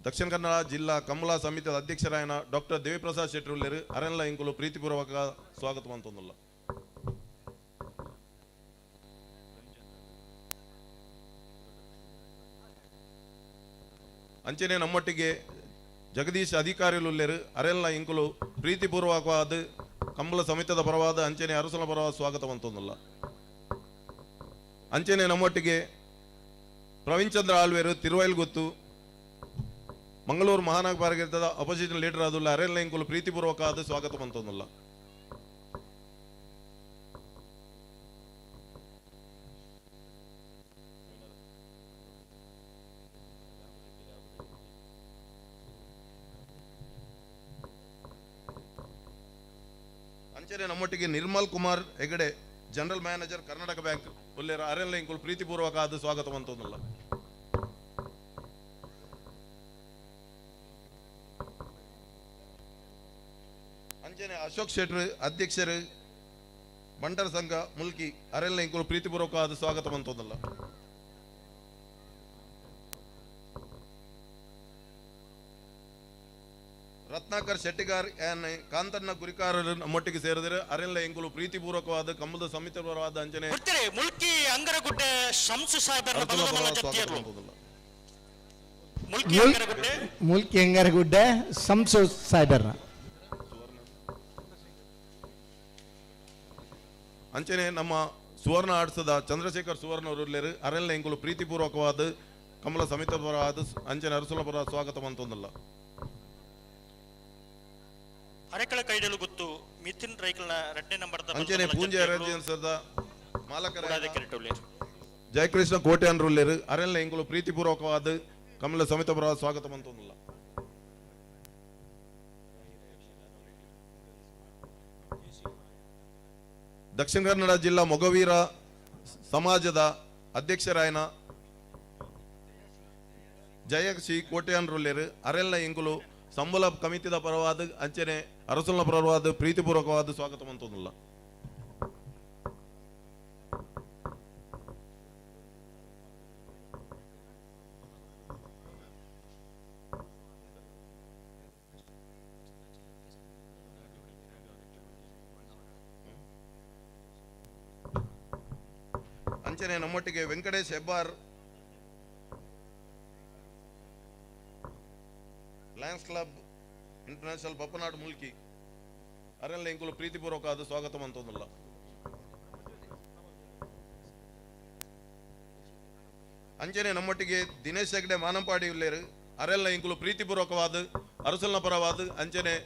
ದಕ್ಷಿಣ ಕನ್ನಡ ಜಿಲ್ಲಾ ಕಮಲಾ ಸಮಿತಿಯ ಅಧ್ಯಕ್ಷರಾಯನ ಡಾಕ್ಟರ್ ದೇವಿಪ್ರಸಾದ್ ಶೆಟ್ಟರುಲ್ಲೇರು ಅರೆಲ್ಲ ಇಂಕುಲು ಪ್ರೀತಿಪೂರ್ವಕ ಸ್ವಾಗತ ಬಂತೊಂದಲ್ಲ. ಅಂಚನೆ ನಮ್ಮೊಟ್ಟಿಗೆ ಜಗದೀಶ್ ಅಧಿಕಾರಿಲುಲ್ಲೇರು ಅರೆಲ್ಲ ಇಂಕುಲು ಪ್ರೀತಿಪೂರ್ವಕವಾದ ಕಂಬಳ ಸಮಿತದ ಪರವಾದ ಅಂಚನೆ ಅರಸನ ಪರವಾದ ಸ್ವಾಗತ ಬಂತೊಂದಲ್ಲ. ಅಂಚನೆ ನಮ್ಮೊಟ್ಟಿಗೆ ಪ್ರವೀಣ್ ಚಂದ್ರ ಆಳ್ವೇರು ತಿರುವೈಲ್ಗುತ್ತು ಮಂಗಳೂರು ಮಹಾನಗರ ಪಾಲಿಕೆದ ಅಪೋಸಿಷನ್ ಲೀಡರ್ ಆದುಲ್ಲ ಅರೆಲ್ಲ ಇಂಕುಲು ಪ್ರೀತಿಪೂರ್ವಕವಾದ ಸ್ವಾಗತ ಬಂತೊಂದಲ್ಲ. ಅಂಚನೆ ನಮ್ಮೊಟ್ಟಿಗೆ Nirmal Kumar Hegde general manager Karnataka bank ಉಲ್ಲೇರ ಅರೆಲ್ಲ ಇಂಕುಲು ಪ್ರೀತಿಪೂರ್ವಕ ಆದ ಸ್ವಾಗತ ಬಂತೊಂದಲ್ಲ. ಅಂಚನೆ ಅಶೋಕ್ ಶೆಟ್ರು ಅಧ್ಯಕ್ಷರು ಬಂಟರ ಸಂಘ ಮುಲ್ಕಿ ಅರೆಲ್ಲ ಇಂಕುಲು ಪ್ರೀತಿಪೂರ್ವಕವಾದ ಸ್ವಾಗತ ಮಂತೊಂದಲ್ಲ. ರತ್ನಾಕರ್ ಶೆಟ್ಟಿಗಾರ್ ಕಾಂತಣ್ಣ ಗುರಿಕಾರರು ನಮ್ಮೊಟ್ಟಿಗೆ ಸೇರಿದರೆ ಅರೆಲ್ಲ ಇಂಕುಲು ಪ್ರೀತಿಪೂರ್ವಕವಾದ ಕಂಬದ ಸಮಿತಿ ಪರವಾದ ಅಂಚನೆ ಮುಲ್ಕಿ ಅಂಗರಗುಡ್ಡೆ ಶಂಸು ಸಾಹೇಬರ ಮುಲ್ಕಿ ಅಂಗರಗುಡ್ಡೆ ಶಂಸು ಸಾಹೇಬರ ಅಂಚನೆ ನಮ್ಮ ಸುವರ್ಣ ಆಡ್ಸದ ಚಂದ್ರಶೇಖರ್ ಸುವರ್ಣ ಅವರು ಅರೆಲ್ಲ ಇಂಕುಲು ಪ್ರೀತಿಪೂರ್ವಕವಾದ ಕಮಲ ಸಮಿತಿ ಪರವಾದ ಅಂಚನೆ ಅರಸುಲ ಪರ ಸ್ವಾಗತ ಮಂತೊಂದಲ್ಲ. ಅರೆಕಳ ಕೈಡಲು ಗೊತ್ತು ಮಿಥುನ್ ರೈಕಲ್ನ ಎರಡನೇ ನಂಬರ್ ಅಂಚನೆ ಪೂಂಜೆ ರೆಸಿಡೆನ್ಸದ ಮಾಲಕರ ಜಯಕೃಷ್ಣ ಕೋಟ್ಯಾನ್ ರುಲ್ಲೇರು ಅರೆಲ್ಲ ಇಂಕುಲು ಪ್ರೀತಿಪೂರ್ವಕವಾದ ಕಮಲ ಸಮಿತಿ ಪರ ಸ್ವಾಗತ ಮಂತೊಂದಲ್ಲ. ದಕ್ಷಿಣ ಕನ್ನಡ ಜಿಲ್ಲಾ ಮೊಗವೀರ ಸಮಾಜದ ಅಧ್ಯಕ್ಷರಾಯನ ಜಯಶ್ರೀ ಕೋಟ್ಯಾನ್ ರುಲ್ಲೇರು ಅರೆಲ್ಲ ಇಂಕುಲು ಸಂಬಳ ಕಮಿತಿದ ಪರವಾದ ಅಂಚನೆ ಅರಸುಲ್ನ ಪರವಾದ ಪ್ರೀತಿಪೂರ್ವಕವಾದ ಸ್ವಾಗತ ಮಂತೊಂದಲ್ಲ. ಅಂಚನೆ ನಮ್ಮೊಟ್ಟಿಗೆ Venkatesh Hebbar Lions Club International Bappanad Mulki ಅರೆಲ್ಲ ಇಂಕುಲು ಪ್ರೀತಿಪೂರ್ವಕವಾದ ಸ್ವಾಗತ ಮಂತೊಂದಲ್ಲ. ಅಂಚನೆ ನಮ್ಮೊಟ್ಟಿಗೆ ದಿನೇಶ್ ಹೆಗ್ಡೆ ಮಾನಂಪಾಡಿ ಉಲ್ಲೇರು ಅರೆಲ್ಲ ಇಂಕುಲು ಪ್ರೀತಿಪೂರ್ವಕವಾದ ಅರಸಲ್ನ ಪರವಾದ ಅಂಚನೆ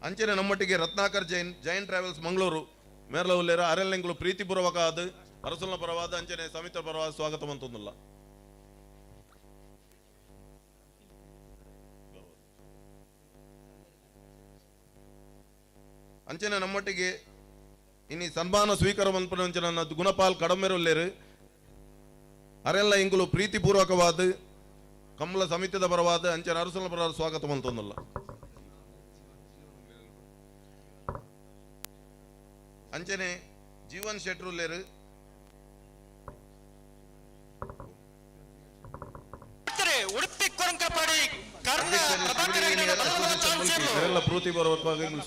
ಅಂಚನೆ ನಮ್ಮೊಟ್ಟಿಗೆ ರತ್ನಾಕರ್ ಜೈನ್ ಜೈನ್ ಟ್ರಾವೆಲ್ಸ್ ಮಂಗಳೂರು ಮೇರ್ಲ ಉಲ್ಲೇರ ಅರೆಲ್ಲ ಇಂಕುಲು ಪ್ರೀತಿಪೂರ್ವಕವಾದ ಅರಸುಲ್ನ ಪರವಾದ ಅಂಚನೆ ಸಮಿತಿ ಪರವಾದ ಸ್ವಾಗತ ಮಂತೊಂದಲ್ಲ. ಅಂಚನೆ ನಮ್ಮೊಟ್ಟಿಗೆ ಇನಿ ಸನ್ಮಾನ ಸ್ವೀಕಾರ ಮನ್ಪುನ ಗುಣಪಾಲ್ ಕಡಮೆರುಲ್ಲೇರು ಅರೆಲ್ಲ ಇಂಕುಲು ಪ್ರೀತಿಪೂರ್ವಕವಾದ ಕಮಲ ಸಮಿತಿದ ಪರವಾದ ಅಂಚನೆ ಅರಸುಲ್ನ ಪರವಾದ ಸ್ವಾಗತ ಮಂತೊಂದಲ್ಲ. ಅಂಚನೆ ಜೀವನ್ ಶೆಟ್ರುಲ್ಲೇರು ಉಡುಪಿ ಕೊರಂಕಪಾಡಿ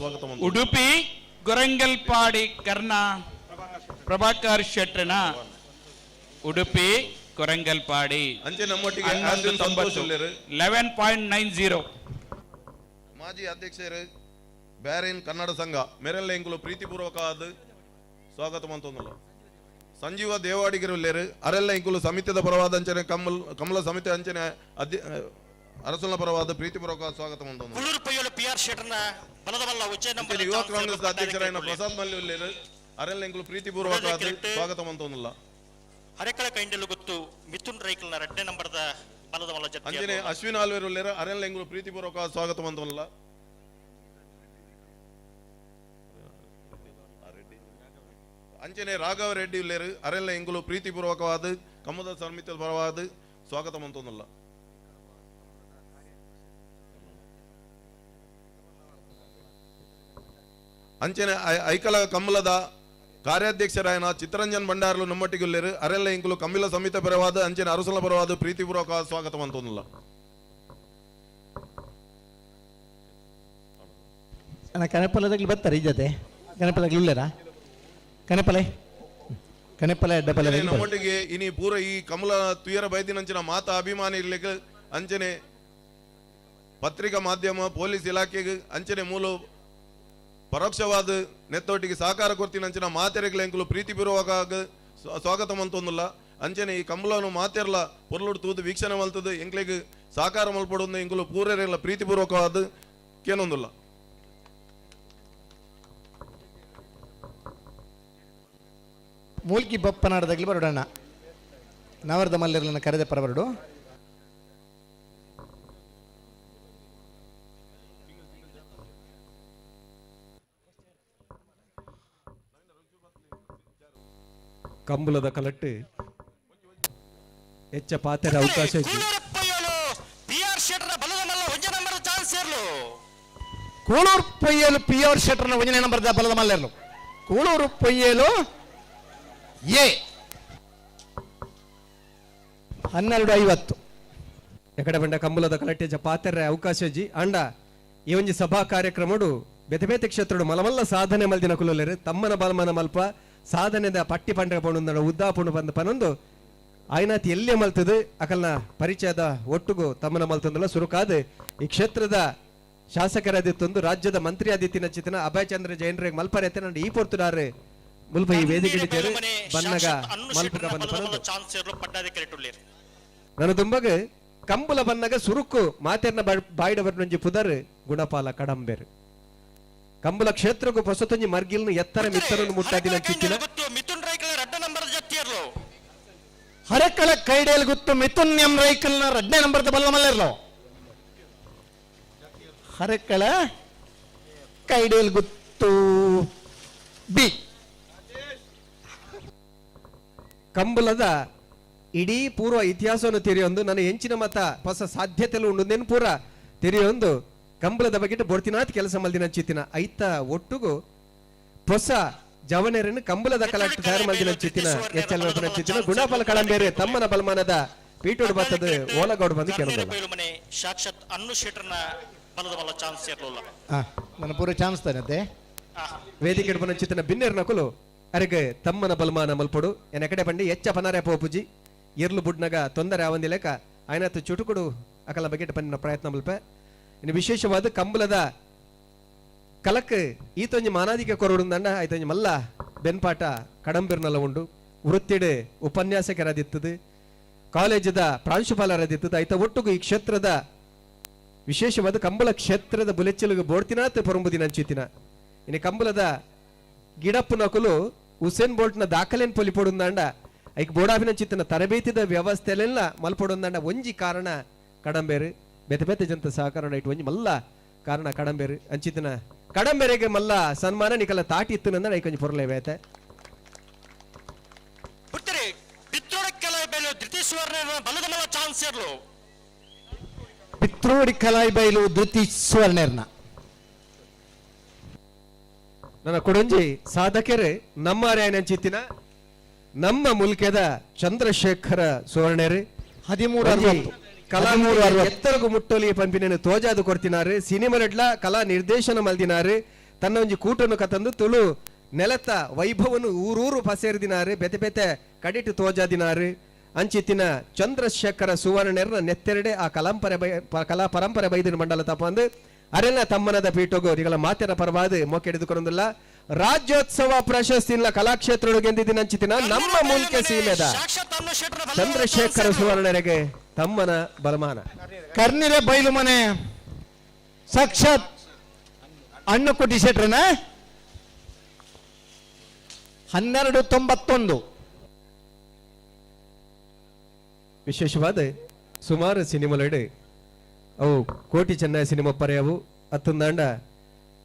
ಸ್ವಾಗತ. ಉಡುಪಿ ಕೊರಂಗಲ್ಪಾಡಿ ಕರ್ಣ ಪ್ರಭಾಕರ್ ಶೆಟ್ರನ ಉಡುಪಿ ಕೊರಂಗಲ್ಪಾಡಿ ಅಂಚೆ ನಮ್ಮೊಟ್ಟಿಗೆ 11.90 ಮಾಜಿ ಅಧ್ಯಕ್ಷರು ಬ್ಯಾರಿನ್ ಕನ್ನಡ ಸಂಘ ಮೇರೆಲ್ಲ ಇಂಕುಲು ಪ್ರೀತಿಪೂರ್ವಕವಾದ ಸ್ವಾಗತ ಮಂತೊಂದಲ್ಲ. ಸಂಜೀವ ದೇವಾಡಿಗರುಲ್ಲೇರು ಅರೆಲ್ಲ ಇಂಕುಲು ಸಮಿತಿದ ಪರವಾದ ಅಂಚನೆ ಕಮಲ ಸಮಿತಿ ಅಂಚನೆ ಅರಸುಲ್ನ ಪರವಾದ ಪ್ರೀತಿಪೂರ್ವಕ ಸ್ವಾಗತ ಮಂತೊಂದು. ಯುವ ಕಾಂಗ್ರೆಸ್ ಅಧ್ಯಕ್ಷರಾದ ಪ್ರಸಾದ್ ಮಲ್ಲಿ ಉಲ್ಲೇರು ಅರೆಲ್ಲ ಇಂಕುಲು ಪ್ರೀತಿಪೂರ್ವಕವಾದ ಸ್ವಾಗತ ಮಂತೊಂದಲ್ಲ. ಅರೆಕಳ ಕೈಂಡಲು ಗೊತ್ತು ಮಿಥುನ್ ರೈಕಲ್ನ ಎರಡನೇ ನಂಬರ್ದ ಬಲದ ಮಲ್ಲ ಅಂಚನೆ ಅಶ್ವಿನ್ ಆಲ್ವೇರ್ ಉಲ್ಲೇರು ಅರೆಲ್ಲ ಇಂಕುಲು ಪ್ರೀತಿಪೂರ್ವಕ ಸ್ವಾಗತ ಮಂತೊಂದಲ್ಲ. ಅಂಚನೆ ರಾಘವ ರೆಡ್ಡಿ ಉಲ್ಲೇರು ಅರೆಲ್ಲ ಇಂಕುಲು ಪ್ರೀತಿಪೂರ್ವಕವಾದ ಕಮ್ಮದ ಸಮಿತಿ ಪರವಾದ ಸ್ವಾಗತ ಮಂತೊಂದಲ್ಲ. ಅಂಚನೆ ಐಕಲ ಕಮಲದ ಕಾರ್ಯಾಧ್ಯಕ್ಷರಾಯನ ಚಿತ್ತರಂಜನ್ ಭಂಡಾರ್ಲು ನಮ್ಮೊಟ್ಟಿಗೆ ಉಲ್ಲೇರು ಅರೆಲ್ಲ ಇಂಕುಲು ಕಮ್ಮಿಲ ಸಮಿತಿ ಪರವಾದ ಅಂಚನೆ ಅರಸುಲ ಪರವಾದ ಪ್ರೀತಿಪೂರ್ವಕ ಸ್ವಾಗತ ಮಂತೊಂದಲ್ಲ. ಅಣ್ಣ ಕನೆಪಲ್ಲದಾಗಲಿ ಬರ್ತಾರೆ ಈ ಜೊತೆ ಕನೆಪಲ್ಲಾಗಲಿ ಉಳ್ಳೇರಾ ಕನೆಪಲೆ ಕನೆಪಲೆ ಅಡ್ಡಪಲೆ ನಮ್ಮೊಟ್ಟಿಗೆ ಇನಿ ಪೂರ ಈ ಕಮಲ ತುಯರ ಬೈದಿನಂಚಿನ ಮಾತಾ ಅಭಿಮಾನಿ ಇರ್ಲಿಕ್ಕೆ ಅಂಚನೆ ಪತ್ರಿಕಾ ಮಾಧ್ಯಮ ಪೊಲೀಸ್ ಇಲಾಖೆಗೆ ಅಂಚನೆ ಮೂಲ ಪರೋಕ್ಷವಾದ ನೆತ್ತೊಟ್ಟಿಗೆ ಸಹಕಾರ ಕೊರ್ತಿನಂಚಿನ ಮಾತೆರೆಗಳ ಎಂಕುಲು ಪ್ರೀತಿಪೂರ್ವಕ ಸ್ವಾಗತ ಮಂತೊಂದುಲ್ಲ. ಅಂಚನೆ ಈ ಕಮಲನು ಮಾತೆರ್ಲ ಪೊರ್ಲುಡು ತೂದು ವೀಕ್ಷಣೆ ಮಲ್ತದು ಎಂಕ್ಲೆಗ್ ಸಹಕಾರ ಮಲ್ಪಡೊಂದು ಎಂಕುಲು ಪೂರೆರೆಲ್ಲ ಪ್ರೀತಿಪೂರ್ವಕವಾದ ಕೇನೊಂದುಲ್ಲ. ಮೂಲ್ಕಿ ಬಪ್ಪನಾಡದಾಗಲಿ ಬರೋಡಣ್ಣ ನವರದ ಮಲ್ಲಿರಲನ್ನ ಕರೆದೆ ಪರಬರಡು. ಕಂಬಳದ ಕಲಟ್ಟು ಹೆಚ್ಚ ಪಾತೆರ ಅವಕಾಶ ಇತ್ತು. ಕೂಳೂರು ಪೊಯ್ಯೇಲು ಪಿ ಆರ್ ಶೆಟ್ಟರ್ನ ಒಂಜನೇ ನಂಬರ್ದ ಬಲದ ಮಲ್ಲೆರ್ಲು. ಕೂಳೂರು ಪೊಯ್ಯೇಲು ಎ 12:50. ಎಕಡೆ ಬಂಡ ಕಂಬುಲದ ಕಲಟ್ಟೆಜ ಪಾತೆರೆ ಅವಕಾಶ ಜಿ ಅಂಡ ಈ ಒಂಜಿ ಸಭಾ ಕಾರ್ಯಕ್ರಮಡು ಬೇತೆ ಬೇತೆ ಕ್ಷೇತ್ರಡು ಮಲಮಲ್ಲ ಸಾಧನೆ ಮಲ್ದಿನ ಕುಲಲೇರು ತಮ್ಮನ ಬಲಮನ ಮಲ್ಪ ಸಾಧನೆದ ಪಟ್ಟಿ ಪಂಡ ಪೋಣುಂದಡ ಉದ್ದಾ ಪೋಣು ಬಂದ ಪನೊಂದು ಆಯ್ನಾತಿ ಎಲ್ಲೇ ಮಲ್ತದು ಅಕಲ್ನ ಪರಿಚಯದ ಒಟ್ಟುಗು ತಮ್ಮನ ಮಲ್ತಂದಲ್ಲ ಸುರುಕಾದ ಈ ಕ್ಷೇತ್ರದ ಶಾಸಕರಾದಿತ್ತೊಂದು ರಾಜ್ಯದ ಮಂತ್ರಿ ಆದಿತ್ತಿನ ಚಿತನ ಅಭಯಚಂದ್ರ ಜೈನರಿಗೆ ಮಲ್ಪರೆ ನನ್ನ ಈ ಪೊರ್ತುಡಾರು ಮುಲ್ಪ ಈ ವೇದಿಕೆ ಬನ್ನಗ ಮಲ್ಪಗ ಬಂದ ಪನೊಂದು ನನ್ನ ತುಂಬಗ ಕಂಬುಲ ಬನ್ನಗ ಸುರುಕು ಮಾತೆರ್ನ ಬಾಯಿಡವರ್ನೊಂಜಿ ಪುದರ್ ಗುಣಪಾಲ ಕಡಂಬೆರ್ ಕಂಬುಲ ಕ್ಷೇತ್ರಕ್ಕೂ ಹೊಸತೊಂಜಿ ಮರ್ಗಿಲ್ನ ಎತ್ತರ ಮಿತ್ತರನ್ನು ಮುಟ್ಟಾದಿನ ಚಿತ್ತಿನ ಹರಕಳ ಕೈಡೇಲ್ ಗುತ್ತು ಮಿಥುನ್ ಎಂ ರೈಕಲ್ನ ರಡ್ನೇ ನಂಬರ್ದ ಬಲ್ಲ ಮಲ್ಲೆರ್ಲು. ಹರಕಳ ಕೈಡೇಲ್ ಗುತ್ತು ಬಿ. ಕಂಬುಲದ ಇಡೀ ಪೂರ್ವ ಇತಿಹಾಸವನ್ನು ತೆರೆಯೊಂದು ನನ್ನ ಹೆಂಚಿನ ಮತ ಹೊಸ ಸಾಧ್ಯತೆಲು ಉಂಡು ಪೂರ ತೆರೆಯೊಂದು ಕಂಬಳದ ಬಗ್ಗೆ ಬೊಡ್ತಿನಾಥ್ ಕೆಲಸ ಮಲ್ದಿನ ಚಿತ್ತಿನ ಐತ ಒಟ್ಟುಗು ಹೊಸ ಜವನರನ್ನು ಕಂಬಳದ ಕಲಾಟ ತಯಾರು ಮಲ್ದಿನ ಚಿತ್ತಿನ ಎಚ್ಚಲ್ ಚಿತ್ತಿನ ಗುಣಪಾಲ ಕಳಂಬೇರೆ ತಮ್ಮನ ಬಲಮಾನದ ಪೀಟೋಡು ಬರ್ತದ ಓಲಗೌಡ ಬಂದು ಕೇಳೋದಲ್ಲ. ಸಾಕ್ಷಾತ್ ಅನ್ನು ಶೆಟ್ಟರ್ನ ಬಲದ ಬಲ ಚಾನ್ಸ್ ಇರಲಿಲ್ಲ. ನನ್ನ ಪೂರ ಚಾನ್ಸ್ ತಾನತ್ತೆ. ವೇದಿಕೆ ಬಂದ ಚಿತ್ತಿನ ಬಿನ್ನೆರ್ ನಕುಲು ಅರೆಗೆ ತಮ್ಮನ ಬಲಮಾನ ಮಲ್ಪೊಡು ಎನ್ನ ಕಡೆ ಬಂಡಿ ಎಚ್ಚ ಪನಾರೆ ಪೋಪುಜಿ ಎರ್ಲು ಬುಡ್ನಗ ತೊಂದರೆ ಆವಂದಿಲೇಕ ಆಯ್ನಾತು ಚುಟುಕುಡು ಅಕಲ ಬಗೆಟ್ ಪನ್ನಿನ ಪ್ರಯತ್ನ ಮಲ್ಪೆ. ಇನ್ನು ವಿಶೇಷವಾದ ಕಂಬಳದ ಕಲಕ್ ಈತೊಂಜಿ ಮಾನಾದಿಕೆ ಕೊರಡುಂದಂಡ ಆಯ್ತೊಂಜಿ ಮಲ್ಲ ಬೆನ್ಪಾಟ ಕಡಂಬಿರ್ನಲ್ಲ ಉಂಡು ವೃತ್ತಿಡು ಉಪನ್ಯಾಸಕರಾದಿತ್ತದು ಕಾಲೇಜದ ಪ್ರಾಂಶುಪಾಲರಾದಿತ್ತದು ಆಯ್ತ ಒಟ್ಟುಗು ಈ ಕ್ಷೇತ್ರದ ವಿಶೇಷವಾದ ಕಂಬಳ ಕ್ಷೇತ್ರದ ಬುಲೆಚ್ಚಲಿಗೆ ಬೋಡ್ತಿನಾತ್ ಪೊರಂಬುದಿನ ಅಂಚಿತಿನ ಇನ್ನು ಕಂಬಳದ ಗಿಡಪ್ಪು ನಕುಲು ಉಸೇನ್ ಬೋಲ್ಟ್ನ ದಾಖಲೆನ್ ಪೊಲಿಪೊಡುಂದಾಂಡ ಐಕ್ ಬೋಡಾಭಿನಂಚಿತ್ತಿನ ತರಬೇತಿದ ವ್ಯವಸ್ಥೆಲೆಲ್ಲ ಮಲ್ಪೊಡುಂದಾಂಡ ಒಂಜಿ ಕಾರಣ ಕಡಂಬೇರು ಬೇತೆ ಬೇತೆ ಜಂತ ಸಹಕಾರ ಇಟ್ಟು ಒಂಜಿ ಮಲ್ಲ ಕಾರಣ ಕಡಂಬೇರು ಅಂಚಿತ್ತಿನ ಕಡಂಬೇರೆಗೆ ಮಲ್ಲ ಸನ್ಮಾನ ನಿಕಲ ತಾಟಿ ಇತ್ತು ಐಕೊಂಜಿ ಪೊರ್ಲೆ ಬೇತೆ. ಪಿತ್ರೋಡಿ ಕಲಾಯಿ ಬೈಲು ಧೃತಿ ಸುವರ್ಣರ್ನ ನನ್ನ ಕೊಡಂಜಿ ಸಾಧಕರು ನಮ್ಮ ಚಿತ್ತಿನ ನಮ್ಮ ಮುಲ್ಕೆದ ಚಂದ್ರಶೇಖರ ಸುವರ್ಣರು 1360 ಕಲಾ ಎತ್ತರಗು ಮುಟ್ಟೋಲಿ ಪಂಪಿನ ತೋಜಾದು ಕೊಡ್ತಿನಾರು ಸಿನಿಮಾ ಕಲಾ ನಿರ್ದೇಶನ ಮಲ್ದಿನಾರು ತನ್ನ ಒಂಜಿ ಕೂಟನ್ನು ಕತ್ತಂದು ತುಳು ನೆಲತ್ತ ವೈಭವನು ಊರೂರು ಪಸೇರ್ದಿನಾರು ಬೆತೆ ಬೆತೆ ಕಡಿಟು ತೋಜಾದಿನಾರು ಅಂಚಿತ್ತಿನ ಚಂದ್ರಶೇಖರ ಸುವರ್ಣರ್ನ ನೆತ್ತೆರಡೆ ಆ ಕಲಾಂಪರೆ ಬೈ ಕಲಾ ಪರಂಪರೆ ಬೈದಿನ ಮಂಡಲ ತಪ್ಪಂದು ಅರೆಲ್ಲ ತಮ್ಮನದ ಪೀಠಗು ನಿಗಳ ಮಾತಿನ ಪರವಾದ ಮೊಕ್ಕೆಡಿದುಕೊಂದಿಲ್ಲ ರಾಜ್ಯೋತ್ಸವ ಪ್ರಶಸ್ತಿ ಇಲ್ಲ ಕಲಾಕ್ಷೇತ್ರ ಗೆದ್ದಿದ್ದಿನ ಅಂಚಿತ್ತಿನ ನಮ್ಮ ಮೂಲಿಕೆ ಸೀಮೆದ ಚಂದ್ರಶೇಖರ ಸುವರ್ಣರಿಗೆ ತಮ್ಮನ ಬಲಮಾನ. ಕರ್ನಿರೆ ಬೈಲು ಮನೆ ಸಾಕ್ಷಾತ್ ಅಣ್ಣುಕುಟಿ ಶೆಟ್ರನ 1291. ವಿಶೇಷವಾದ ಸುಮಾರು ಸಿನಿಮಾಲೆಡೆ ಅವು ಕೋಟಿ ಚೆನ್ನೈ ಸಿನಿಮಾ ಪರ್ಯಾವು ಅತ್ತಂದಾಂಡ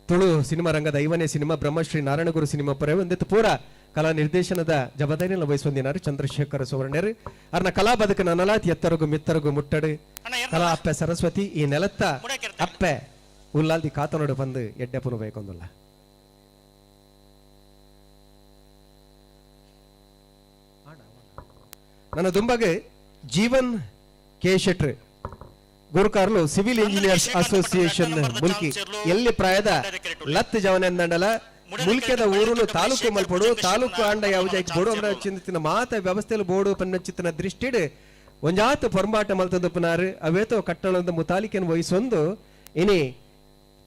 ತುಳು ಸಿನಿಮಾ ರಂಗದ 5ನೇ ಸಿನಿಮಾ ಬ್ರಹ್ಮಶ್ರೀ ನಾರಾಯಣಗುರು ಸಿನಿಮಾ ಪರ್ಯಾವು ಒಂದಿತ್ತು ಪೂರ ಕಲಾ ನಿರ್ದೇಶನದ ಜವಾಬ್ದಾರಿಯನ್ನು ವಹಿಸೊಂದಿನಾರು ಚಂದ್ರಶೇಖರ ಸುವರ್ಣರು. ಅರ್ನ ಕಲಾ ಬದುಕು ನನಲಾತಿ ಎತ್ತರಗು ಮಿತ್ತರಗು ಮುಟ್ಟಡು ಕಲಾ ಅಪ್ಪೆ ಸರಸ್ವತಿ ಈ ನೆಲತ್ತ ಅಪ್ಪೆ ಉಲ್ಲಾಲ್ದಿ ಕಾತನೋಡು ಬಂದು ಎಡ್ಡೆಪುನು ಬೇಕೊಂದಿಲ್ಲ. ನನ್ನ ದುಂಬಗೆ ಜೀವನ್ ಕೆ ಶೆಟ್ರ್ ಗುರುಕಾರ್ಲು ಸಿವಿಲ್ ಇಂಜಿನಿಯರ್ಸ್ ಅಸೋಸಿಯೇಷನ್ ಮುಲ್ಕಿ ಎಲ್ಲಿ ಪ್ರಾಯದ ಲತ್ ಜವನೆಂದಂಡಲ ಮುಲ್ಕೆದ ಊರುನು ತಾಲೂಕು ಮಲ್ಪೊಡು ತಾಲೂಕು ಆಂಡ ಯಾವುಜೈಕ್ ಬೋಡು ಅಂದ್ರೆ ಚಿಂತಿನ ಮಾತ ವ್ಯವಸ್ಥೆಲು ಬೋಡು ಪನ್ನಚಿತ್ತಿನ ದೃಷ್ಟಿಡ್ ಒಂಜಾತ ಪೊರಂಬಾಟ ಮಲ್ತಂದು ಪುನಾರು ಅವೇತೋ ಕಟ್ಟಣದ ಮುತಾಲಿಕೆಯನ್ನು ವಹಿಸೊಂದು ಇನಿ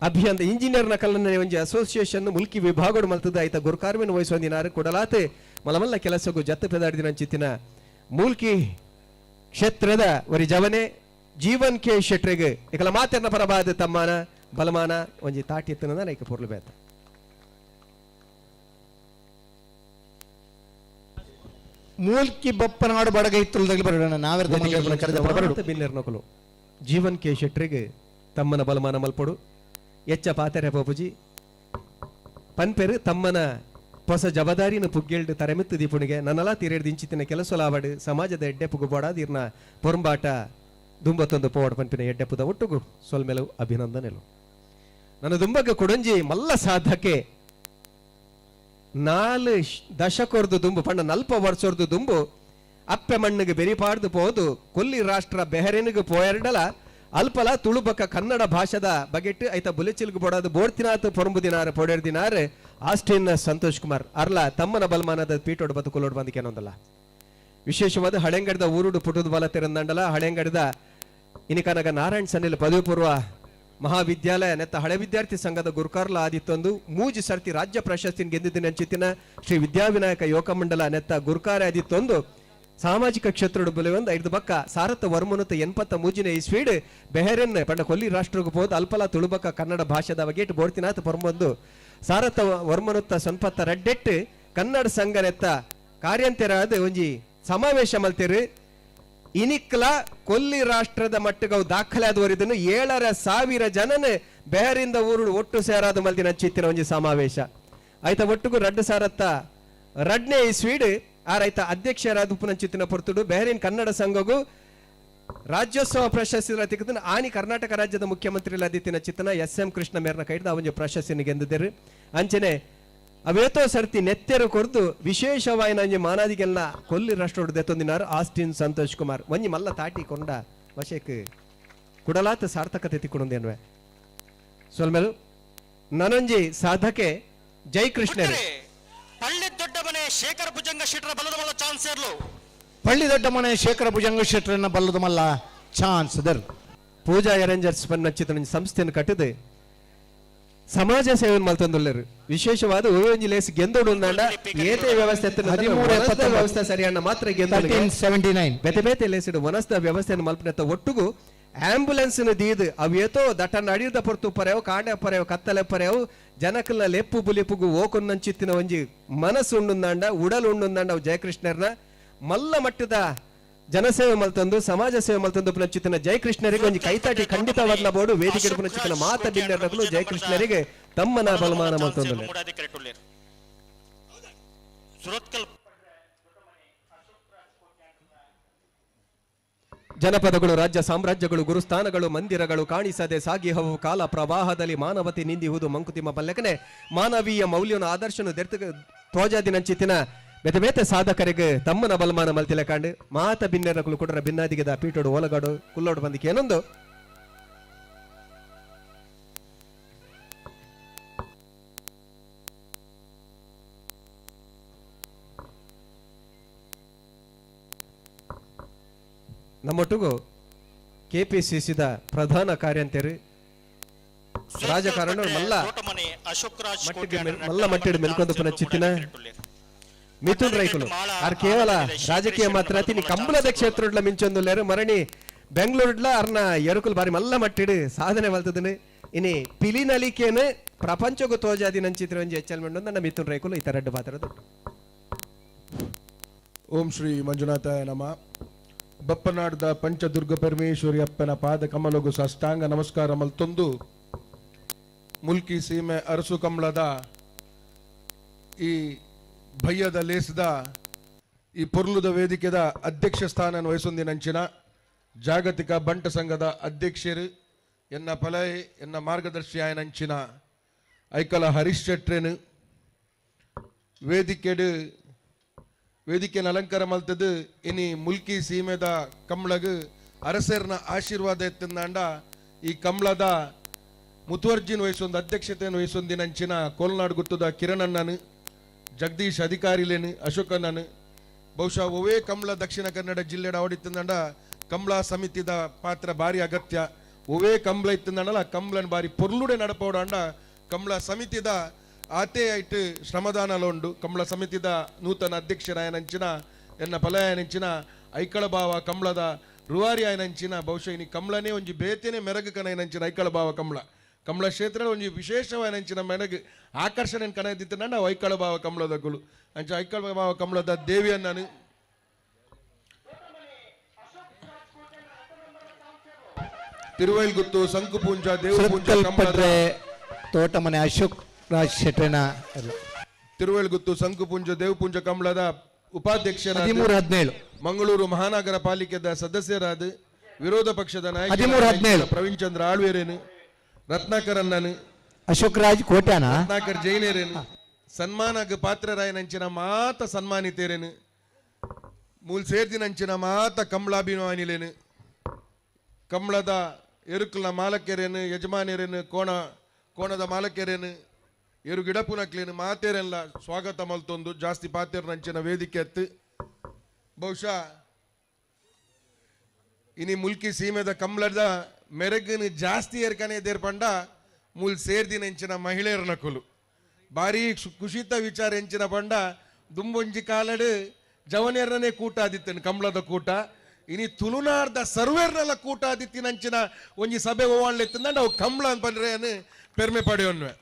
ಅಭಿಯಂತ ಇಂಜಿನಿಯರ್ ನಕಲನ್ನ ಒಂಜಿ ಅಸೋಸಿಯೇಷನ್ ಮುಲ್ಕಿ ವಿಭಾಗಡು ಮಲ್ತದ ಆಯ್ತ ಗುರುಕಾರ್ಮೆನ್ ವಹಿಸೊಂದಿನಾರು ಕೊಡಲಾತೆ ಮಲಮಲ್ಲ ಕೆಲಸಗೂ ಜತ್ತು ಪೆದಾಡಿದಿನ ಚಿತ್ತಿನ ಮೂಲ್ಕಿ ಕ್ಷೇತ್ರದ ಒರಿ ಜವನೆ ಜೀವನ್ ಕೆ ಶೆಟ್ರಿಗೆ ಇಕಲ ಮಾತೆರ್ನ ಪರಬಾದ ತಮ್ಮಾನ ಬಲಮಾನ ಒಂಜಿ ತಾಟಿ ಎತ್ತನ ನೈಕ ಪೊರ್ಲು ಬೇತ. ಮೂಲ್ಕಿ ಬಪ್ಪನಾಡು ಬಡಗ ಇತ್ತು ಬರೋಣ ನಾವೆಲ್ಲ ಬಿನ್ನೆರ್ ನಕಲು ಜೀವನ್ ಕೆ ಶೆಟ್ರಿಗೆ ತಮ್ಮನ ಬಲಮಾನ ಮಲ್ಪೊಡು ಎಚ್ಚ ಪಾತೆರೆ ಪೋಪುಜಿ ಪನ್ಪೆರು ತಮ್ಮನ ಹೊಸ ಜವಾಬ್ದಾರಿನ ಪುಗ್ಗೆಲ್ಡು ತರೆಮಿತ್ತು ದೀಪುಣಿಗೆ ನನ್ನಲ ತೀರೇಡ್ದು ಇಂಚಿತ್ತಿನ ಕೆಲಸಲಾವಡು ಸಮಾಜದ ಎಡ್ಡೆ ಪುಗುಬೋಡ ದೀರ್ನ ಪೊರಂಬಾಟ ದುಂಬತ್ತೊಂದು ಪೋವಾಡ ಪನ್ಪಿನ ಎಡ್ಡೆಪುದ ಒಟ್ಟುಗು ಸೊಲ್ಮೆಲವು ಅಭಿನಂದನೆಲು. ನನ್ನ ದುಂಬಗ ಕೊಡಂಜಿ ಮಲ್ಲ ಸಾಧಕೆ 4 ದಶಕೊರ್ದು ದುಂಬು ಪಂಡ ನಲ್ಪ ವರ್ಷೊರ್ದು ದುಂಬು ಅಪ್ಪೆ ಮಣ್ಣಿಗೆ ಬೆರಿಪಾಡ್ದು ಪೋದು ಕೊಲ್ಲಿ ರಾಷ್ಟ್ರ ಬೆಹರಿನಿಗೆ ಪೋಯರ್ಡಲ ಅಲ್ಪಲ ತುಳುಬಕ ಕನ್ನಡ ಭಾಷೆದ ಬಗೆಟ್ ಐತ ಬುಲೆಚಿಲ್ಗ್ ಬೋಡಾದು ಬೋಡ್ತಿನಾತ್ ಪೊರಂಬು ದಿನಾರ್ ಪೊಡೆರ್ ದಿನಾರ್ ಆಸ್ಟಿನ್ ಸಂತೋಷ್ ಕುಮಾರ್ ಅರ್ಲ ತಮ್ಮನ ಬಲ್ಮಾನದ ಪೀಟೋಡು ಬತ್ತು ಕುಲ್ಲೋಡು ಬಂದಿಕೆನೊಂದಲ್ಲ. ವಿಶೇಷವಾದ ಹಳೆಂಗಡದ ಊರುಡು ಪುಟದ ಬಲ ತೆರಂದಂಡಲ ಹಳೆಂಗಡದ ಇನಿಕನಗ ನಾರಾಯಣ್ ಸನ್ನಿಲ್ ಪದವಿ ಪೂರ್ವ ಮಹಾವಿದ್ಯಾಲಯ ನೆತ್ತ ಹಳೆ ವಿದ್ಯಾರ್ಥಿ ಸಂಘದ ಗುರುಕಾರ್ಲ ಆದಿತ್ತೊಂದು ಮೂಜಿ ಸರ್ತಿ ರಾಜ್ಯ ಪ್ರಶಸ್ತಿನ ಗೆದ್ದಿದ್ದ ನೆಂಚಿತ್ತಿನ ಶ್ರೀ ವಿದ್ಯಾವಿನಾಯಕ ಯೋಗ ಮಂಡಲ ನೆತ್ತ ಗುರುಕಾರ ಆದಿತ್ತೊಂದು ಸಾಮಾಜಿಕ ಕ್ಷೇತ್ರದ ಬುಲೆವೊಂದು ಐದು ಬಕ್ಕ ಸಾರತ್ತ ವರ್ಮನುತ 83ನೇ ಇಸ್ವೀಡ್ ಬೆಹರೆನ್ ಪಂಡ ಕೊಲ್ಲಿ ರಾಷ್ಟ್ರಕ್ಕೆ ಹೋದ ಅಲ್ಪಲ ತುಳುಬಕ್ಕ ಕನ್ನಡ ಭಾಷೆದ ಬಗೆಟ್ ಬೋಡ್ತಿನಾಥ ಪರ್ಮೊಂದು ಸಾರತ್ತ ವರ್ಮನುತ್ತ ಸೊನ್ಪತ್ತ ರಡ್ಡೆಟ್ಟು ಕನ್ನಡ ಸಂಘ ನೆತ್ತ ಕಾರ್ಯಂತೆರಾದ ಒಂಜಿ ಸಮಾವೇಶ ಮಲ್ತಿರು. ಇನಿಕ್ಲ ಕೊಲ್ಲಿ ರಾಷ್ಟ್ರದ ಮಟ್ಟಗವು ದಾಖಲೆ ಆದವರಿದ್ದನ್ನು 7,500 ಜನನ ಬೆಹರಿಂದ ಊರು ಒಟ್ಟು ಸೇರಾದ ಮಲ್ದಿನ ಚಿತ್ತಿನ ಒಂಜಿ ಸಮಾವೇಶ ಆಯ್ತ. ಒಟ್ಟುಗು ರಡ್ಡು ಸಾರತ್ತ ರಡ್ನೇ ಇಸ್ವೀಡ್ ಆ ರೈತ ಅಧ್ಯಕ್ಷರಾದ ಉಪನಂಚಿತ್ತಿನ ಪೊರ್ತುಡು ಬೆಹರಿನ್ ಕನ್ನಡ ಸಂಘಗೂ ರಾಜ್ಯೋತ್ಸವ ಪ್ರಶಸ್ತಿ ತಿಕ್ಕದನ್ನು ಆನಿ ಕರ್ನಾಟಕ ರಾಜ್ಯದ ಮುಖ್ಯಮಂತ್ರಿ ಅದಿತ್ತಿನ ಚಿತ್ತನ ಎಸ್ ಎಂ ಕೃಷ್ಣ ಮೇರ್ನ ಕೈಡ್ದ ಅವನ ಪ್ರಶಸ್ತಿನ ಗೆದ್ದಿದ್ದರು. ಅಂಚನೆ ಅವೇತೋ ಸರ್ತಿ ನೆತ್ತೆರು ಕೊರ್ದು ವಿಶೇಷವಾಯಿನ ಅಂಜಿ ಮಾನಾದಿಗೆಲ್ಲ ಕೊಲ್ಲಿ ರಾಷ್ಟ್ರೋಡು ದೆತ್ತೊಂದಿನಾರು ಆಸ್ಟಿನ್ ಸಂತೋಷ್ ಕುಮಾರ್ ಒಂಜಿ ಮಲ್ಲ ತಾಟಿ ಕೊಂಡ ವಶಕ್ ಕುಡಲಾತ ಸಾರ್ಥಕತೆ ತಿಕ್ಕೊಂಡೇನ್ವೆ. ಸೊಲ್ಮೇಲು ನನೊಂಜಿ ಸಾಧಕೆ ಜೈ ಕೃಷ್ಣರು ಪಳ್ಳಿ ದೊಡ್ಡ ಮನೆ ಶೇಖರ ಭುಜಂಗ ಶೆಟ್ಟರ ಬಲದ ಮಲ್ಲ ಚಾನ್ಸ್ ಇರಲು ಪಳ್ಳಿ ದೊಡ್ಡ ಮನೆ ಶೇಖರ ಭುಜಂಗ ಶೆಟ್ಟರನ್ನ ಬಲ್ಲದ ಮಲ್ಲ ಚಾನ್ಸ್ there Pooja arrangers ಪನ್ನಚಿತ ಸಂಸ್ಥೆಯನ್ನು ಕಟ್ಟಿದೆ ಸಮಾಜ ಸೇವೆ ಮಲ್ತೊಂದುಲ್ಲೆರು. ವಿಶೇಷವಾದ ಓಂಜಿ ಲೇಸ್ ಗೆಂದೋಡು ಉಂದಾಂಡ ಏತೆ ವ್ಯವಸ್ಥೆ ವ್ಯವಸ್ಥೆ ಸರಿಯಣ್ಣ ಮಾತ್ರ ಗೆಂದೋಡು 1379 ಬೇತೆ ಬೇತೆ ಲೇಸಿಡು ವನಸ್ದ ವ್ಯವಸ್ಥೆಯನ್ನು ಮಲ್ಪನೆತ್ತ ಒಟ್ಟುಗು ಆಂಬ್ಯುಲೆನ್ಸ್ ದೀದು ಅವು ಏತೋ ದಟ್ಟನ್ನ ಅಡಿದ ಪೊರ್ತು ಪರೆವು ಕಾಂಡೆ ಪರೆವು ಕತ್ತಲೆ ಪರೆವು ಜನಕಲ್ನ ಲೆಪ್ಪು ಬುಲಿಪುಗು ಓಕೊಂದಂಚಿತ್ತಿನ ಒಂಜಿ ಮನಸ್ಸು ಉಂಡುಂದಾಂಡ ಉಡಲು ಉಂಡುಂದಾಂಡ ಅವು ಜಯಕೃಷ್ಣರ್ನ ಮಲ್ಲ ಮಟ್ಟದ ಜನಸೇವೆ ಮಲ್ತೊಂದು ಸಮಾಜ ಸೇವೆ ಮಲ್ತೊಂದು ಪುನಚಿತ್ತಿನ ಜಯಕೃಷ್ಣರಿಗೆ ಒಂಜಿ ಕೈತಾಟಿ ಖಂಡಿತವಾದ್ಲ ಬೋಡು ವೇದಿಕೆ ಪುನಚಿತ್ತಿನ ಮಾತ ಬಿನ್ನೆರ್ನಕುಲು ಜಯಕೃಷ್ಣರಿಗೆ ತಮ್ಮನ ಬಲಮಾನ ಮಲ್ತೊಂದು. ಜನಪದಗಳು ರಾಜ್ಯ ಸಾಮ್ರಾಜ್ಯಗಳು ಗುರುಸ್ಥಾನಗಳು ಮಂದಿರಗಳು ಕಾಣಿಸದೆ ಸಾಗಿಹವು ಕಾಲ ಪ್ರವಾಹದಲ್ಲಿ ಮಾನವತೆ ನಿಂದಿಹುದು ಮಂಕುತಿಮ್ಮ ಪಲ್ಲಕನೆ ಮಾನವೀಯ ಮೌಲ್ಯನ ಆದರ್ಶನು ದೆರ್ತ ತೋಜಾದಿನಂಚಿತ್ತಿನ ಬೇತೆ ಬೇತೆ ಸಾಧಕರಿಗೆ ತಮ್ಮನ ಬಲಮಾನ ಮಲ್ತಿಲ ಕಾಂಡು ಮಾತ ಬಿನ್ನೆರಕುಲು ಕೊಡರ ಬಿನ್ನಾದಿಗೆದ ಪೀಟೋಡು ಓಲಗಾಡು ಕುಲ್ಲೋಡು ಬಂದಿಕೆ ಏನೊಂದು ನಮ್ಮೊಟ್ಟಿಗೂ ಕೆಪಿಸಿಸಿದ ಪ್ರಧಾನ ಕಾರ್ಯಂತೆರು ರಾಜಕಾರಣ ಮಲ್ಲ ಮಲ್ಲ ಮಟ್ಟಿಡು ಮೆಲ್ಕೊಂದು ಪುನಃ ಚಿತ್ತಿನ ಮಿಥುನ್ ರೈಕುಲು ಆರ್ ಕೇವಲ ರಾಜಕೀಯ ಮಾತ್ರ ತಿನಿ ಕಂಬಳದ ಕ್ಷೇತ್ರಡ್ಲ ಮಿಂಚೊಂದುಲ್ಲೇರು ಮರಣಿ ಬೆಂಗಳೂರುಡ್ಲ ಅರ್ನ ಎರುಕುಲು ಬಾರಿ ಮಲ್ಲ ಮಟ್ಟಿಡು ಸಾಧನೆ ಮಲ್ತದನು ಇನಿ ಪಿಲಿನಲಿಕೇನು ಪ್ರಪಂಚಗೂ ತೋಜಾದಿ ನಂಚಿತ್ರ ಒಂಜಿ ಎಚ್ಚಲ್ ಮಂಡು ನನ್ನ ಮಿಥುನ್ ರೈಕುಲು ಈ ತರಡ್ಡು ಪಾತ್ರ ದೊಡ್ಡ. ಓಂ ಶ್ರೀ ಮಂಜುನಾಥಾಯ ನಮಃ. ಬಪ್ಪನಾಡ್ದ ಪಂಚದುರ್ಗ ಪರಮೇಶ್ವರಿ ಅಪ್ಪನ ಪಾದ ಕಮಲಗು ಸಾಷ್ಟಾಂಗ ನಮಸ್ಕಾರ ಮಲ್ತೊಂದು ಮುಲ್ಕಿ ಸೀಮೆ ಅರಸು ಕಮಲದ ಈ ಭಯ್ಯದ ಲೇಸದ ಈ ಪೊರ್ಲುದ ವೇದಿಕೆದ ಅಧ್ಯಕ್ಷ ಸ್ಥಾನ ವಹಿಸೊಂದಿನಂಚಿನ ಜಾಗತಿಕ ಬಂಟ ಸಂಘದ ಅಧ್ಯಕ್ಷರು ಎನ್ನ ಪಲೈ ಎನ್ನ ಮಾರ್ಗದರ್ಶಿ ಆಯನಂಚಿನ ಐಕಲ ಹರೀಶ್ ಶೆಟ್ರೇನು ವೇದಿಕೆಡು ವೇದಿಕೆನ ಅಲಂಕಾರ ಮಲ್ತದು ಇನಿ ಮುಲ್ಕಿ ಸೀಮೆದ ಕಮ್ಳಗ್ ಅರಸರ್ನ ಆಶೀರ್ವಾದ ಎತ್ತಂದಾಂಡ ಈ ಕಮ್ಳದ ಮುತುವರ್ಜಿನ ವಹಿಸೊಂದು ಅಧ್ಯಕ್ಷತೆಯನ್ನು ವಹಿಸೊಂದಿನಂಚಿನ ಕೋಲ್ನಾಡು ಗುತ್ತದ ಕಿರಣಣ್ಣನು ಜಗದೀಶ್ ಅಧಿಕಾರಿಲೇನು ಅಶೋಕಣ್ಣನು ಬಹುಶಃ ಒವೇ ಕಮ್ಳ ದಕ್ಷಿಣ ಕನ್ನಡ ಜಿಲ್ಲೆಡ ಅವಡಿತ್ತಂದಾಂಡ ಕಮ್ಳ ಸಮಿತಿದ ಪಾತ್ರ ಭಾರಿ ಅಗತ್ಯ. ಒವೇ ಕಮ್ಳ ಇತ್ತಂದಾಂಡಲ ಕಮ್ಳನ್ ಬಾರಿ ಪೊರ್ಲುಡೆ ನಡಪೋಡಾಂಡ ಕಮ್ಳ ಸಮಿತಿದ ಆತೇ ಐಟ್ ಶ್ರಮದಾನ ಉಂಡು. ಕಮ್ಳ ಸಮಿತಿದ ನೂತನ ಅಧ್ಯಕ್ಷರಾಯನಂಚಿನ ಎನ್ನ ಫಲಯಾಯನಂಚಿನ ಐಕಳ ಭಾವ ಕಮ್ಳದ ರುವಾರಿ ಆಯನಂಚಿನ ಬಹುಶಃ ಇನಿ ಕಮ್ಳನೇ ಒಂಜಿ ಬೇತೇನೆ ಮೆರಗು ಕನಯನಂಚಿನ ಐಕಳ ಭಾವ ಕಮ್ಳ ಕಮ್ಳ ಕ್ಷೇತ್ರ ಒಂಜಿ ವಿಶೇಷವಾಯನಂಚಿನ ಮೆರಗು ಆಕರ್ಷಣೆ ಕನಯದಿತ್ತ ನಾವು ಐಕಳ ಭಾವ ಕಮ್ಳದ ಗುಲು ಅಂಚ ಐಕಳ ಭಾವ ಕಮ್ಳದ ದೇವಿಯನ್ನಾನು ತಿರುವೈಲ್ಗುತ್ತು ಸಂಕುಪೂಂಜ ದೇವಪೂಂಜ ಕಮ್ಳದ ತೋಟಮನೆ ಅಶೋಕ್ ರಾಜ್ ಶೆಟ್ಟನ ತಿರುವೈಲ್ಗುತ್ತು ಸಂಕುಪುಂಜ ದೇವಪುಂಜ ಕಮಲದ ಉಪಾಧ್ಯಕ್ಷರಾದ 13-17 ಮಂಗಳೂರು ಮಹಾನಗರ ಪಾಲಿಕೆದ ಸದಸ್ಯರಾದ ವಿರೋಧ ಪಕ್ಷದ ನಾಯಕ 13-17 ಪ್ರವೀಣ್ ಚಂದ್ರ ಆಳ್ವೇರೇನು ರತ್ನಾಕರಣ್ಣನು ಅಶೋಕ್ ರಾಜ್ ಕೋಟ್ಯಾನ. ರತ್ನಾಕರ್ ಜೈನೇರೇನು ಸನ್ಮಾನಗ್ ಪಾತ್ರರಾಯನಂಚಿನ ಮಾತ ಸನ್ಮಾನಿತೇರೇನು ಮೂಲ್ ಸೇರ್ದಿನಂಚಿನ ಮಾತ ಕಮಲಾಭಿಮಾನಿಲೇನು ಕಮಲದ ಎರುಕುಲ್ನ ಮಾಲಕರೇನು ಯಜಮಾನರೇನು ಕೋಣ ಕೋಣದ ಮಾಲಕರೇನು ಎರು ಗಿಡಪುನಕ್ಲೇನು ಮಾತೇರೆಲ್ಲ ಸ್ವಾಗತ ಮಲ್ತೊಂದು ಜಾಸ್ತಿ ಪಾತೇರ್ನಂಚಿನ ವೇದಿಕೆ ಅತ್ತು. ಬಹುಶಃ ಇನಿ ಮುಲ್ಕಿ ಸೀಮೆದ ಕಮಲದ ಮೆರಗನು ಜಾಸ್ತಿ ಏರ್ಕನೆ ದೇರ್ಪಂಡ ಮೂಲ್ ಸೇರ್ದಿನಂಚಿನ ಮಹಿಳೆಯರ ನಕುಲು ಭಾರಿ ಖುಷಿತ ವಿಚಾರ ಎಂಚಿನ ಪಂಡ ದುಂಬೊಂಜಿ ಕಾಲಡು ಜವನೇರ್ನೇ ಕೂಟ ಆದಿತ್ತನು ಕಮಲದ ಕೂಟ. ಇನಿ ತುಳುನಾರ್ದ ಸರ್ವೇರ್ನೆಲ್ಲ ಕೂಟ ಆದಿತ್ತಿನಂಚಿನ ಒಂಜಿ ಸಭೆ ಓವಾಣ್ಲೆತ್ತಂದ ಅವು ಕಮಲ ಅಂತ ಪೆರ್ಮೆ ಪಡೆಯೋನ್ವೆ.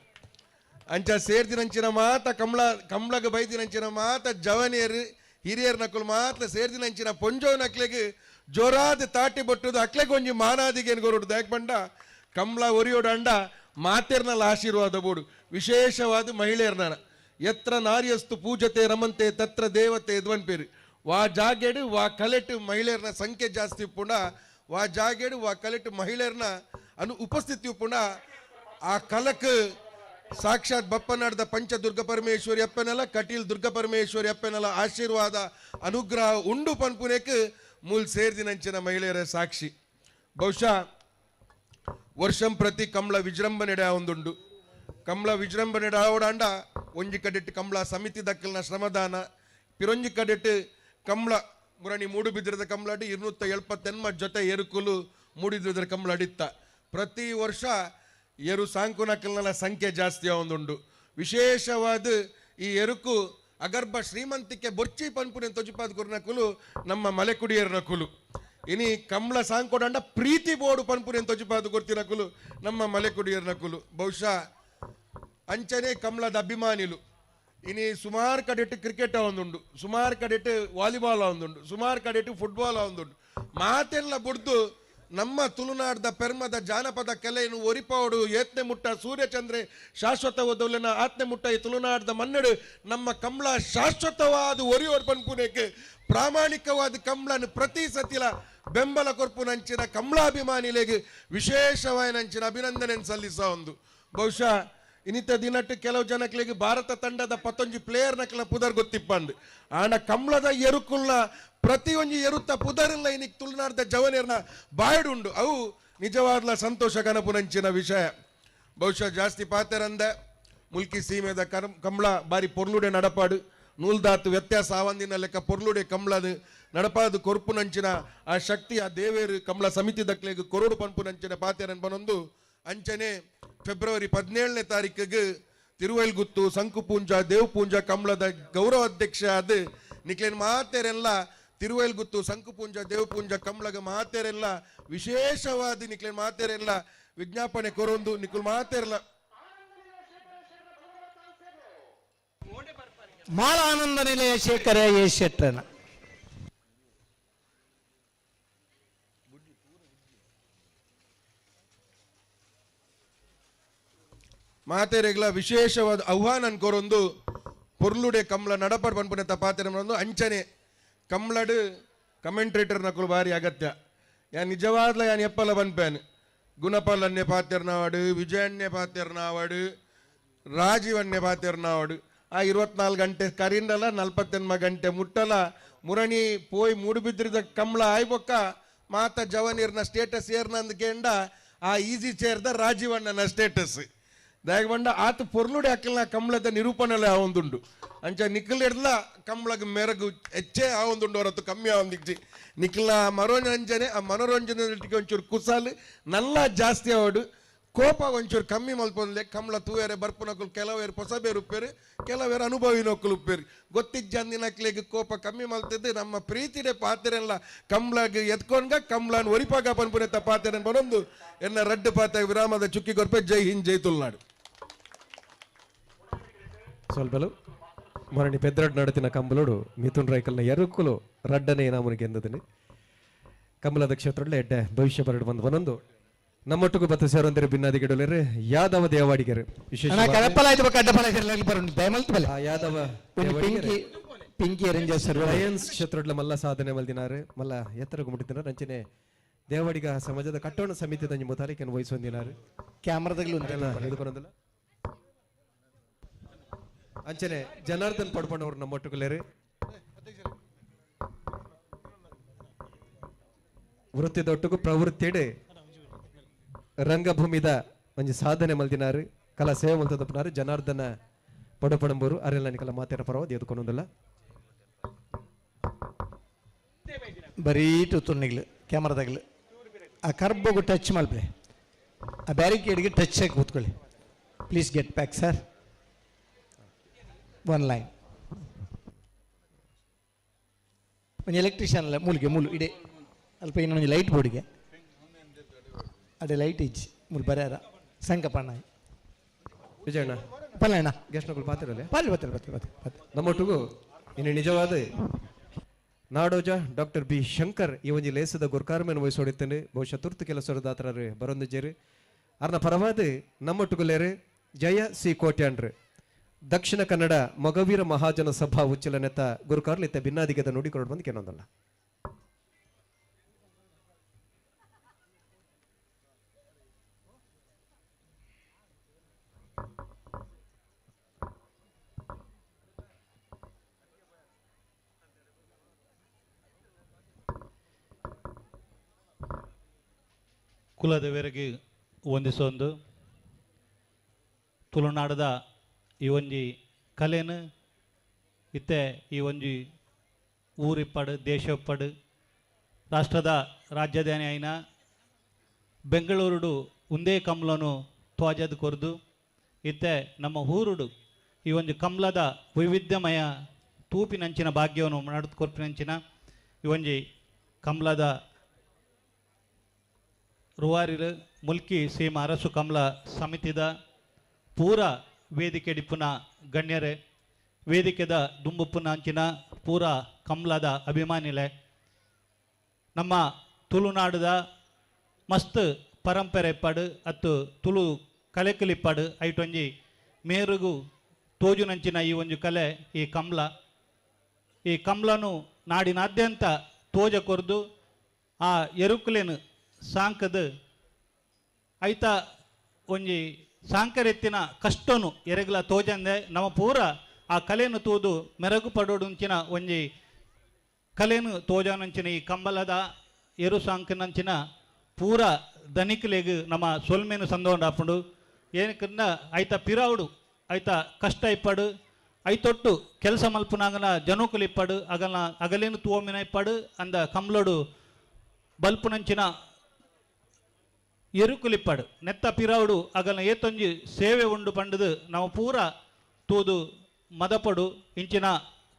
ಅಂಚ ಸೇರ್ದಿನಂಚಿನ ಮಾತ ಕಮಲ ಕಮಲಗ ಬೈದಿನಂಚಿನ ಮಾತ ಜವನಿಯರು ಹಿರಿಯರ್ ನಕುಲು ಮಾತ್ರ ಸೇರ್ದಿನಂಚಿನ ಪೊಂಜೋ ನಕ್ಲೆಗ್ ಜೋರಾದ ತಾಟಿ ಬಟ್ಟುದು ಅಕ್ಲೆಗ್ ಒಂಜಿ ಮಾನಾದಿಗೆ ಗೊರಡು ದಾಕ್ ಬಂಡ ಕಮಲ ಒರಿಯೋಡು ಅಂಡ ಮಾತೆರ್ನಲ್ಲ ಆಶೀರ್ವಾದ ಬೋಡು ವಿಶೇಷವಾದ ಮಹಿಳೆಯರ್ನ ಎತ್ರ ನಾರಿಯಸ್ತು ಪೂಜತೆ ರಮಂತೆ ತತ್ರ ದೇವತೆ ಎದ್ವನ್ಪೇರು ವಾ ಜಾಗೆಡು ವಾ ಕಲೆಟು ಮಹಿಳೆಯರ್ನ ಸಂಖ್ಯೆ ಜಾಸ್ತಿ ಉಪ್ಪುಂಡ ವಾ ಜಾಗೆಡು ವಾ ಕಲೆಟು ಮಹಿಳೆಯರ್ನ ಅನು ಉಪಸ್ಥಿತಿ ಉಪ್ಪುಂಡ ಆ ಕಲಕ್ ಸಾಕ್ಷಾತ್ ಬಪ್ಪನಾಡ್ದ ಪಂಚ ದುರ್ಗ ಪರಮೇಶ್ವರಿ ಅಪ್ಪನೆಲ್ಲ ಕಟೀಲ್ ದುರ್ಗ ಪರಮೇಶ್ವರಿ ಅಪ್ಪನೆಲ್ಲ ಆಶೀರ್ವಾದ ಅನುಗ್ರಹ ಉಂಡು ಪನ್ಪುನೇಕ್ ಮೂಲ್ ಸೇರ್ದಿನಂಚಿನ ಮಹಿಳೆಯರ ಸಾಕ್ಷಿ. ಬಹುಶಃ ವರ್ಷಂ ಪ್ರತಿ ಕಮಲ ವಿಜೃಂಭಣೆ ಒಂದುಂಡು ಕಮಲ ವಿಜೃಂಭಣೆ ಆವಡಾಂಡ ಒಂಜಿ ಕಡೆಟ್ಟು ಕಮಲ ಸಮಿತಿ ದಕ್ಕಲ್ನ ಶ್ರಮದಾನ ಪಿರೊಂಜಿ ಕಡೆಟ್ಟು ಕಮಲ ಮುರಣಿ ಮೂಡುಬಿದ್ರದ ಕಮಲಾಡಿ 278 ಜೊತೆ ಎರುಕುಲು ಮೂಡಿದ್ರ ಕಮಲ ಅಡಿತ್ತ ಪ್ರತಿ ವರ್ಷ ಎರು ಸಾಂಕುನಕಲ್ನ ಸಂಖ್ಯೆ ಜಾಸ್ತಿ ಒಂದುಂಡು. ವಿಶೇಷವಾದ ಈ ಎರುಕು ಅಗರ್ಭ ಶ್ರೀಮಂತಿಕೆ ಬೊರ್ಚಿ ಪನ್ಪುನೆ ತೊಜಿಪಾದ ಕುರ್ನಕುಲು ನಮ್ಮ ಮಲೆಕುಡಿಯರ್ನಕುಲು. ಇನಿ ಕಮಲ ಸಾಂಕೋಡಂಡ ಪ್ರೀತಿ ಬೋರ್ಡು ಪನ್ಪುನೆ ತೊಜಿಪಾದ ಕೊರ್ತಿನಕುಲು ನಮ್ಮ ಮಲೆಕುಡಿಯರ್ನಕುಲು. ಬಹುಶಃ ಅಂಚನೆ ಕಮಲದ ಅಭಿಮಾನಿಲು ಇನಿ ಸುಮಾರು ಕಡೆಟ್ಟು ಕ್ರಿಕೆಟ್ ಒಂದುಂಡು ಸುಮಾರು ಕಡೆಟ್ಟು ವಾಲಿಬಾಲ್ ಒಂದುಂಡು ಸುಮಾರು ಕಡೆಟ್ಟು ಫುಟ್ಬಾಲ್ ಒಂದುಂಡು ಮಾತೆಲ್ಲ ಬುಡ್ದು ನಮ್ಮ ತುಳುನಾಡ್ದ ಪೆರ್ಮದ ಜಾನಪದ ಕಲೆಯನ್ನು ಒರಿಪಾಡು ಏತ್ನೆ ಮುಟ್ಟ ಸೂರ್ಯಚಂದ್ರೆ ಶಾಶ್ವತ ಒದೌಲೆನ ಆತ್ನೆ ಮುಟ್ಟ ಈ ತುಳುನಾಡ್ದ ಮನ್ನಡು ನಮ್ಮ ಕಮಲ ಶಾಶ್ವತವಾದ ಒರಿಯೋರ್ ಪನ್ಪುನೇಕೆ ಪ್ರಾಮಾಣಿಕವಾದ ಕಮಲನ್ನು ಪ್ರತಿ ಸತಿಲ ಬೆಂಬಲ ಕೊರ್ಪುನಂಚಿನ ಕಮಲಾಭಿಮಾನಿಲೆಗೆ ವಿಶೇಷವಾದ ಅಭಿನಂದನೆ ಸಲ್ಲಿಸ ಒಂದು. ಬಹುಶಃ ಇನ್ನಿತ ದಿನಟ್ಟು ಕೆಲವು ಜನಕ್ಲೆಗ್ ಭಾರತ ತಂಡದ ಪತ್ತೊಂಜಿ ಪ್ಲೇಯರ್ ನಕಲ ಪುದರ್ ಗೊತ್ತಿಪ್ಪಂದು ಆಂಡ ಕಮಲದ ಎರುಕುಲ್ನ ಪ್ರತಿಯೊಂಜಿ ಎರುತ್ತ ಪುದರಿಲ್ಲ ಇನ್ನಿಕ್ ತುಳುನಾಡ್ದ ಜವನೇರ್ನ ಬಾಯ್ಡುಂಡು ಅವು ನಿಜವಾದ್ಲ ಸಂತೋಷ ಕನಪುನಂಚಿನ ವಿಷಯ. ಬಹುಶಃ ಜಾಸ್ತಿ ಪಾತೆರಂದ ಮುಲ್ಕಿ ಸೀಮೆದ ಕಮಲ ಬಾರಿ ಪೊರ್ಲುಡೆ ನಡಪಾಡು ನೂಲ್ದಾತು ವ್ಯತ್ಯಾಸ ಆವಂದಿನ ಲೆಕ್ಕ ಪೊರ್ಲುಡೆ ಕಮಲದ ನಡಪಾದು ಕೊರ್ಪುನಂಚಿನ ಆ ಶಕ್ತಿ ಆ ದೇವೇರು ಕಮಲ ಸಮಿತಿ ದಕ್ಲೆಗ್ ಕೊರಡು ಪನ್ಪುನಂಚಿನ ಪಾತೆರನ್ ಬನೊಂದು ಅಂಚನೆ ಫೆಬ್ರವರಿ 17ನೇ ತಾರೀಕಿಗೆ ತಿರುವೈಲ್ಗುತ್ತು ಸಂಕುಪೂಂಜ ದೇವಪೂಂಜ ಕಮಲದ ಗೌರವ ಅಧ್ಯಕ್ಷ ಅದು ನಿಕ್ಲೇನ್ ಮಾತೇರೆಲ್ಲ ತಿರುವೈಲ್ಗುತ್ತು ಸಂಕುಪೂಂಜ ದೇವಪೂಂಜ ಕಮಲಗ ಮಾತೇರೆಲ್ಲ ವಿಶೇಷವಾದ ನಿಕ್ಲೇನ್ ಮಾತೇರೆಲ್ಲ ವಿಜ್ಞಾಪನೆ ಕೊರೊಂದು ನಿಕುಲ್ ಮಾತೇರಲ್ಲ ಮಾಲಾನಂದ ನಿಲಯ ಶೇಖರ ಎ ಶೆಟ್ಟನ. ಮಾತೆರೆಗ್ಲ ವಿಶೇಷವಾದ ಆಹ್ವಾನ ಕೊರೊಂದು ಪೊರ್ಲುಡೆ ಕಮಲ ನಡಪಡ್ ಪನ್ಪುನೆತ್ತ ಪಾತೆರ ಅಂಚನೆ ಕಮಲಡು ಕಮೆಂಟ್ರೇಟರ್ ನಕುಲು ಭಾರಿ ಅಗತ್ಯ. ಯಾನ್ ನಿಜವಾದ್ಲ ಯಾನ್ ಎಪ್ಪಲ ಪನ್ಪೇನ್ ಗುಣಪಾಲನ್ನೇ ಪಾತೆರ್ನಾವಡು ವಿಜಯನ್ನೇ ಪಾತೆರ್ನಾವಡು ರಾಜೀವನ್ನೇ ಪಾತೆರ್ನಾವಡು ಆ 24 ಗಂಟೆ ಕರಿಂಡಲ 48 ಗಂಟೆ ಮುಟ್ಟಲ ಮುರಣಿ ಪೋಯ್ ಮೂಡುಬಿದ್ರಿದ ಕಮಲ ಆಯ್ಬೊಕ್ಕ ಮಾತ ಜವನೀರ್ನ ಸ್ಟೇಟಸ್ ಏರ್ನಂದ್ಕೆಂಡ ಆ ಈಸಿ ಚೇರ್ದ ರಾಜೀವಣ್ಣನ ಸ್ಟೇಟಸ್ ದಾಯ ಬಂಡ ಆತ ಪೊರ್ಲುಡೆ ಅಕ್ಕಲ್ನ ಕಮಲದ ನಿರೂಪಣೆ ಆವೊಂದುಂಡು ಅಂಚ ನಿಖಲ್ ಎಡ್ಲ ಕಮಲಗ್ ಮೆರಗು ಹೆಚ್ಚೇ ಆವೊಂದುಂಡು ಹೊರತು ಕಮ್ಮಿ ಆವೊಂದಿಜ್ಜಿ. ನಿಖಲ್ನ ಮನೋರಂಜನೆ ಆ ಮನೋರಂಜನೆ ಒಂಚೂರು ಕುಸಾಲು ನಲ್ಲ ಜಾಸ್ತಿ ಆವಡು ಕೋಪ ಒಂಚೂರು ಕಮ್ಮಿ ಮಲ್ಪೊಂದ್ಲೆ ಕಮಲ ತೂವೇರೆ ಬರ್ಪುನಕುಲು ಕೆಲವೇರು ಹೊಸಬೇರು ಉಪ್ಪೇರು ಕೆಲವೇರು ಅನುಭವಿನೊಕ್ಕಲು ಉಪ್ಪೇರು ಗೊತ್ತಿಜ್ಜಂದಿನಕ್ಲೆಗ್ ಕೋಪ ಕಮ್ಮಿ ಮಲ್ತಿದ್ದು ನಮ್ಮ ಪ್ರೀತಿಡೆ ಪಾತೆರೆಲ್ಲ ಕಮಲಗ್ ಎತ್ಕೊಂಡ್ಗ ಕಮಲನ್ ಒರಿಪಾಗ ಪನ್ಪುನೆತ್ತ ಪಾತೆರನ್ ಬರೊಂದು ಎನ್ನ ರಡ್ಡು ಪಾತೆ ವಿರಾಮದ ಚುಕ್ಕಿ ಕೊರ್ಪೆ. ಜೈ ಹಿಂದ್ ಜೈ ತುಳುನಾಡು. ಸ್ವಲ್ಪಲು ಮರಣಿ ಪೆದ್ರಡ್ ನಡತಿನ ಕಂಬಲೋಡು ಮಿಥುನ್ ರೈಕಲ್ನ ಎರುಕುಲು ರಡ್ಡನೆ ನಾಮನಿಗೆ ಎಂದದನಿ ಕಮಲದ ಕ್ಷೇತ್ರದಲ್ಲಿ ಎಡ್ಡೆ ಭವಿಷ್ಯ ಬರಡು ಬಂದು ಒಂದೊಂದು ನಮ್ಮೊಟ್ಟಿಗೂ ಬತ್ತ ಸೇರೊಂದರೆ ಭಿನ್ನಾದಿಗಿಡಲೇರು ಯಾದವ ದೇವಾಡಿಗರು ವಿಶೇಷ ಯಾದವ ಲಯನ್ಸ್ ಕ್ಷೇತ್ರಡ್ಲ ಮಲ್ಲ ಸಾಧನೆ ಮಲ್ದಿನಾರು ಮಲ್ಲ ಎತ್ತರ ಮುಟ್ಟಿದಿನಾರು ಅಂಚನೆ ದೇವಾಡಿಗ ಸಮಾಜದ ಕಟ್ಟೋಣ ಸಮಿತಿದ ಮುತಾಲಿಕೆಯನ್ನು ವಹಿಸೊಂದಿನಾರು ಕ್ಯಾಮ್ರಾದಾಗಲೂ ಇದು ಬರೋದಿಲ್ಲ. ಅಂಚನೆ ಜನಾರ್ದನ್ ಪಡ್ಪಣ್ಣವರು ನಮ್ಮೊಟ್ಟುಗುಲೇರು. ವೃತ್ತಿದೊಟ್ಟುಗು ಪ್ರವೃತ್ತಿಡು ರಂಗಭೂಮಿದ ಒಂಜಿ ಸಾಧನೆ ಮಲ್ದಿನಾರು, ಕಲಾ ಸೇವೆ ಮಲ್ತದಪ್ಪನಾರು ಜನಾರ್ದನ ಪಡಪಣಂಬೂರು ಅರೆಲ್ಲ ನಿಕಲ ಮಾತೇರ ಪರವಾದ ಎದುಕೊಂಡೊಂದಲ್ಲ. ಬರೀ ತುನಿಗ್ಲು ಕ್ಯಾಮ್ರಾದಾಗಲು ಆ ಕರ್ಬಗು ಟಚ್ ಮಲ್ಪ್ಲೆ, ಆ ಬ್ಯಾರಿಕೇಡ್ಗೆ ಟಚ್ ಆಗಿ ಕೂತ್ಕೊಳ್ಳಿ. Please get back sir, one line. ಒಂದು ಎಲೆಕ್ಟ್ರಿಷಿಯನ್ ಅಲ್ಲ ಮೂಲಿಗೆ ಮೂಲು ಇಡೇ ಅಲ್ಪ ಇನ್ನೊಂದು ಲೈಟ್ ಬೋರ್ಡಿಗೆ ಅದೇ ಲೈಟ್ ಇಜ್ಜಿ ಮೂಲು ಬರ್ಯಾರ ಸಂಕಪಣ್ಣ ವಿಜಯಣ್ಣ ಪಲ್ಲಣ್ಣ ಗೆಸ್ಟ್ನಗಳು ಪಾತಿರಲ್ಲ ಪಾಲ್ ಬತ್ತಲ್ ಬತ್ತಲ್ ಬತ್ತಲ್ ಬತ್ತಲ್. ನಮ್ಮೊಟ್ಟಿಗೂ ಇನ್ನು ನಿಜವಾದ ನಾಡೋಜ ಡಾಕ್ಟರ್ ಬಿ ಶಂಕರ್ ಈ ಒಂಜಿ ಲೇಸದ ಗುರ್ಕಾರ್ಮೆನ್ ವಹಿಸೋಡಿತ್ತೇನೆ. ಬಹುಶಃ ತುರ್ತು ಕೆಲಸದಾತ್ರರು ಬರೊಂದಿಜ್ಜೇರು. ಅರ್ನ ಪರವಾದ ನಮ್ಮೊಟ್ಟುಗುಲೇರು ಜಯ ಸಿ ಕೋಟ್ಯಾಂಡ್ರು, ದಕ್ಷಿಣ ಕನ್ನಡ ಮೊಗವೀರ ಮಹಾಜನ ಸಭಾ ಉಚ್ಚಲ ನೆತ್ತ ಗುರುಕಾರ್ಲಿತ್ತ ಭಿನ್ನಾದಿಗದ ನುಡಿಕೊರಡು ಬಂದು ಕೆನೊಂದಲ್ಲ. ಕುಲದೇವರಿಗೆ ವಂದಿಸೊಂದು ತುಳುನಾಡದ ಈ ಒಂಜಿ ಕಲೆನು ಇತ್ತೆ ಈ ಒಂಜಿ ಊರಿಪ್ಪಡು ದೇಶಪ್ಪಡು ರಾಷ್ಟ್ರದ ರಾಜಧಾನಿ ಆಯಿನ ಬೆಂಗಳೂರುಡು ಒಂದೇ ಕಮ್ಲನು ತ್ವಾಜದ ಕೊರ್ದು ಇತ್ತೆ ನಮ್ಮ ಊರುಡು ಈ ಒಂಜಿ ಕಮ್ಲದ ವೈವಿಧ್ಯಮಯ ತೂಪಿನಂಚಿನ ಭಾಗ್ಯವನ್ನು ನಡೆದು ಕೊರ್ಪಿನಂಚಿನ ಈ ಒಂಜಿ ಕಮ್ಲದ ರುವಾರಿಲು ಮುಲ್ಕಿ ಸೀಮ ಅರಸು ಕಮಲ ಸಮಿತಿದ ಪೂರ ವೇದಿಕೆ ಡಿಪ್ಪುನ ಗಣ್ಯರೇ, ವೇದಿಕೆದ ದುಂಬುಪ್ಪುನ ಅಂಚಿನ ಪೂರ ಕಮಲದ ಅಭಿಮಾನಿಲೆ, ನಮ್ಮ ತುಳುನಾಡದ ಮಸ್ತ್ ಪರಂಪರೆ ಇಪ್ಪಾಡು ಅತ್ತು ತುಳು ಕಲೆಕಲಿಪ್ಪಾಡು ಐಟೊಂಜಿ ಮೇರುಗು ತೋಜುನಂಚಿನ ಈ ಒಂಜಿ ಕಲೆ ಈ ಕಮಲ. ಈ ಕಮಲನು ನಾಡಿನಾದ್ಯಂತ ತೋಜ ಕೊರ್ದು ಆ ಎರುಕುಲೇನು ಸಾಂಕದ ಐತ ಒಂಜಿ ಸಾಂಕರೆತ್ತಿನ ಕಷ್ಟನು ಎರೆಗ್ಲ ತೋಜಂದೆ ನಮ್ಮ ಪೂರ ಆ ಕಲೆಯನ್ನು ತೂದು ಮೆರಗು ಪಡೋಡುಂಚಿನ ಒಂಜಿ ಕಲೆನು ತೋಜಾನಂಚಿನ ಈ ಕಂಬಲದ ಎರು ಸಾಂಕನಂಚಿನ ಪೂರ ದನಿಕಲೆಗ್ ನಮ್ಮ ಸೊಲ್ಮೆನು ಸಂದೋಂಡಾಪುಂಡು. ಏನಕ್ಕನ್ನ ಐತ ಪಿರಾವುಡು ಐತ ಕಷ್ಟ ಇಪ್ಪಡು ಐತೊಟ್ಟು ಕೆಲಸ ಮಲ್ಪುನಾಗನ ಜನಕುಲು ಇಪ್ಪಡು ಅಗಲ ಅಗಲೇನು ತೂವಮಿನ ಇಪ್ಪಡು ಅಂದ ಕಮ್ಲೋಡು ಬಲ್ಪುನಂಚಿನ ಎರುಕುಲಿಪ್ಪಡು ನೆತ್ತ ಪಿರಾವುಡು ಅಗಲ ಏತೊಂಜಿ ಸೇವೆ ಉಂಡು ಪಂಡದು ನಾವು ಪೂರ ತೂದು ಮದಪಡು ಇಂಚಿನ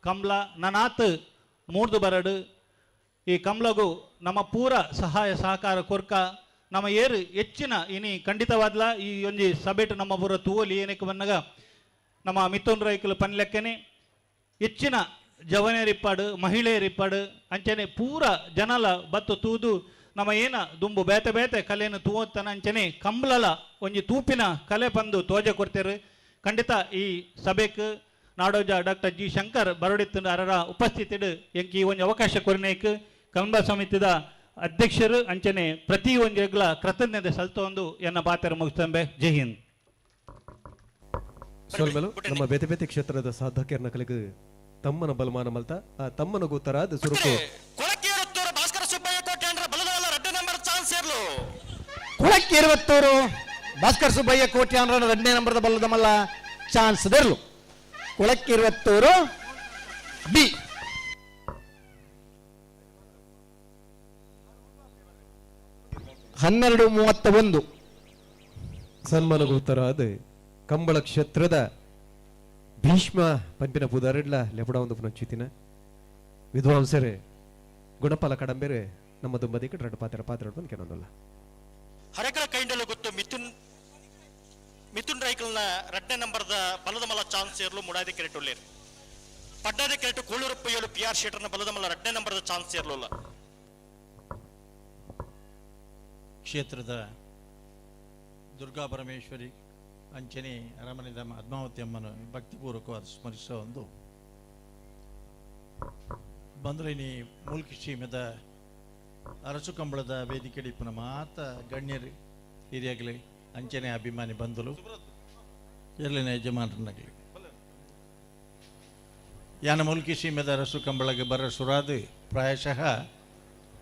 ಕಮ್ಲ ನನಾತ್ ಮೂರ್ದು ಬರಡು. ಈ ಕಮ್ಲಗು ನಮ್ಮ ಪೂರ ಸಹಾಯ ಸಹಕಾರ ಕೊರ್ಕ ನಮ್ಮ ಏರು ಹೆಚ್ಚಿನ ಇನಿ ಖಂಡಿತವಾದ್ಲ ಈ ಒಂಜಿ ಸಭೆಟು ನಮ್ಮ ಪೂರ ತೂವಲಿ ಏನಕ್ಕೆ ಬಂದಾಗ ನಮ್ಮ ಮಿಥುನ್ ರೈಕುಲು ಪನ್ಲೆಕ್ಕನೆ ಹೆಚ್ಚಿನ ಜವನಿಯರಿಪ್ಪಾಡು ಮಹಿಳೆಯರಿಪ್ಪಾಡು ಅಂಚನೆ ಪೂರ ಜನಲ ಬತ್ತು ತೂದು ನಮ್ಮ ಏನ ದುಂಬು ಬೇತೆ ಬೇತೆ ಕಲೆಯನ್ನು ತೂವತ್ತನ ಅಂಚನೆ ಕಂಬ್ಲಲ ಒಂಜಿ ತೂಪಿನ ಕಲೆ ಬಂದು ತೋಜ ಕೊಡ್ತೇರು. ಖಂಡಿತ ಈ ಸಭೆಕ್ ನಾಡೋಜ ಡಾಕ್ಟರ್ ಜಿ ಶಂಕರ್ ಬರೋಡಿತ್ತು ಅರರ ಉಪಸ್ಥಿತಿಡು ಎಂಕಿ ಈ ಒಂಜಿ ಅವಕಾಶ ಕೊರಿನೇಕ್ ಕಂಬ ಸಮಿತಿದ ಅಧ್ಯಕ್ಷರು ಅಂಚನೆ ಪ್ರತಿ ಒಂಜೆಗ್ಲ ಕೃತಜ್ಞತೆ ಸಲ್ತೊಂದು ಎನ್ನ ಬಾತೆರ ಮುಗಿಸ್ತಂಬೆ. ಜೈ ಹಿಂದ್. ಸೋಲ್ಮೇಲು ನಮ್ಮ ಬೇತೆ ಬೇತೆ ಕ್ಷೇತ್ರದ ಸಾಧಕರನ್ನ ಕಲೆಗೆ ತಮ್ಮನ ಬಲಮಾನ ಮಲ್ತ ಆ ತಮ್ಮನ ಗೊತ್ತರಾದ ಸುರುಕು ಕುಳಕ್ಕೇರುವತ್ತೂರು ಭಾಸ್ಕರ ಸುಬ್ಬಯ್ಯ ಕೋಟ್ಯಾನ್ರ ಎರಡನೇ ನಂಬರದ ಬಲ್ಲದ ಮಲ್ಲ ಚಾನ್ಸ್ ದೆರ್ಲು. ಕುಳಕ್ಕಿರುವತ್ತೂರು ಬಿ. ಹನ್ನೆರಡು 31. ಸನ್ಮಾನ ಗೊತ್ತರಾದ ಕಂಬಳ ಕ್ಷೇತ್ರದ ಭೀಷ್ಮ ಪಂಪಿನ ಪುದಾರಿಡ್ಲ ಲೆಪಡ ಒಂದು ಪುನಚಿತಿನ ವಿದ್ವಾಂಸರೇ ಗುಣಪಾಲ ಕಡಂಬೇರೆ ನಮ್ಮ ದುಂಬದಿಕ್ಕೆ ಎರಡು ಪಾತ್ರ ಪಾತ್ರ ಬಂದು ಕೆನೊಂದಲ್ಲ. ಹರಕರ ಕೈಂಡಲು ಗೊತ್ತು ಮಿಥುನ್ ಮಿಥುನ್ ರೈಕಲ್ನ ರಡ್ಡನೇ ನಂಬರ್ದ ಬಲದ ಮಲ್ಲ ಚಾನ್ಸ್ ಸೇರ್ಲು ಮುಡಾದಿ ಕೆರೆಟುಳ್ಳೇರು. ಪಡ್ಡಾದಿ ಕೆರೆಟು ಕೂಳೂರಪ್ಪ 7 ಪಿ ಆರ್ ಶೆಟ್ಟರ್ನ ಬಲದ ಮಲ್ಲ ರಡ್ಡನೇ ನಂಬರ್ದ ಚಾನ್ಸ್ ಸೇರ್ಲುಲ್ಲ. ಕ್ಷೇತ್ರದ ದುರ್ಗಾ ಪರಮೇಶ್ವರಿ ಅಂಚನೆ ಅರಮನೆದ ಪದ್ಮಾವತಿ ಅಮ್ಮನ ಭಕ್ತಿಪೂರ್ವಕವಾದ ಸ್ಮರಿಸುವ ಒಂದು ಬಂದ್ರಿನಿ ಮೂಲ್ಕಿ ಸೀಮೆದ ಅರಸು ಕಂಬಳದ ವೇದಿಕೆ ಇಪ್ಪನ ಮಾತ ಗಣ್ಯರು ಹಿರಿಯಾಗಲಿ ಅಂಚನೆ ಅಭಿಮಾನಿ ಬಂಧುಲು ಎಲ್ಲಿನ ಯಜಮಾನರನ್ನಾಗಲಿ ಯಾನ ಮುಲ್ಕಿ ಸೀಮೆದ ಅರಸು ಕಂಬಳಗೆ ಬರ ಸುರಾದು ಪ್ರಾಯಶಃ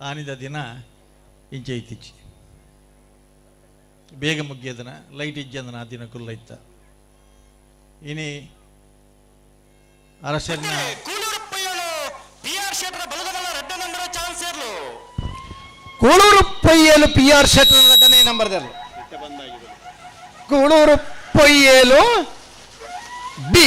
ಆನಿದ ದಿನ ಇಂಚೆ ಇತ್ತೀಚೆ ಬೇಗ ಮುಗಿಯದನ ಲೈಟ್ ಇಜ್ಜಂದನ ಆ ದಿನ ಕುಲ್ಲೈತ ಇನಿ ಅರಸರ್ನ ಕೂಳೂರು ಪೊಯ್ಯೇಲು ಪಿ ಆರ್ ಶೆಟ್ಟರ್ ಎರಡನೇ ನಂಬರ್ದಲ್ಲಿ. ಕೂಳೂರು ಪೊಯ್ಯೇಲು ಬಿ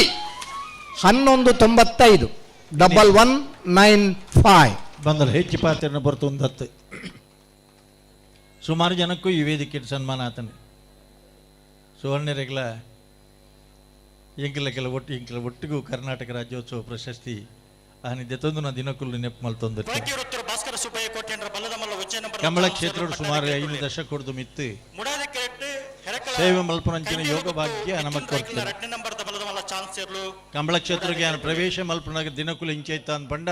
11.95 1195. ಬಂದರೆ ಹೆಚ್ಚು ಪಾತ್ರನ ಬರ್ತು ಒಂದು ಹತ್ತು ಸುಮಾರು ಜನಕ್ಕೂ ಈ ವೇದಿಕೆ ಸನ್ಮಾನ ಆತನೆ. ಸುವರ್ಣರೆಗಳ ಎಂಕಲ ಕೆಲ ಒಟ್ಟು ಎಂಕಲ ಒಟ್ಟಿಗೂ ಕರ್ನಾಟಕ ರಾಜ್ಯೋತ್ಸವ ಪ್ರಶಸ್ತಿ ಆನಿದ್ದೆ ತಂದು ನಾ ದಿನಕ್ಕೂ ನೆಪ್ಪು ಮಲ್ತೊಂದು. ಕಮಲ ಕ್ಷೇತ್ರ ಸುಮಾರು 5 ದಶಕದ ಮಿತ್ತು ಸೇವೆ ಮಲ್ಪನಂಚಿನ ಯೋಗ ಭಾಗ್ಯ ನಮಗ್ ಕೊಡ್ತದೆ. ಕಮಲ ಕ್ಷೇತ್ರಕ್ಕೆ ಪ್ರವೇಶ ಮಲ್ಪನಾಗ ದಿನಕುಲು ಇಂಚೈತ ಅಂದ್ಪಂಡ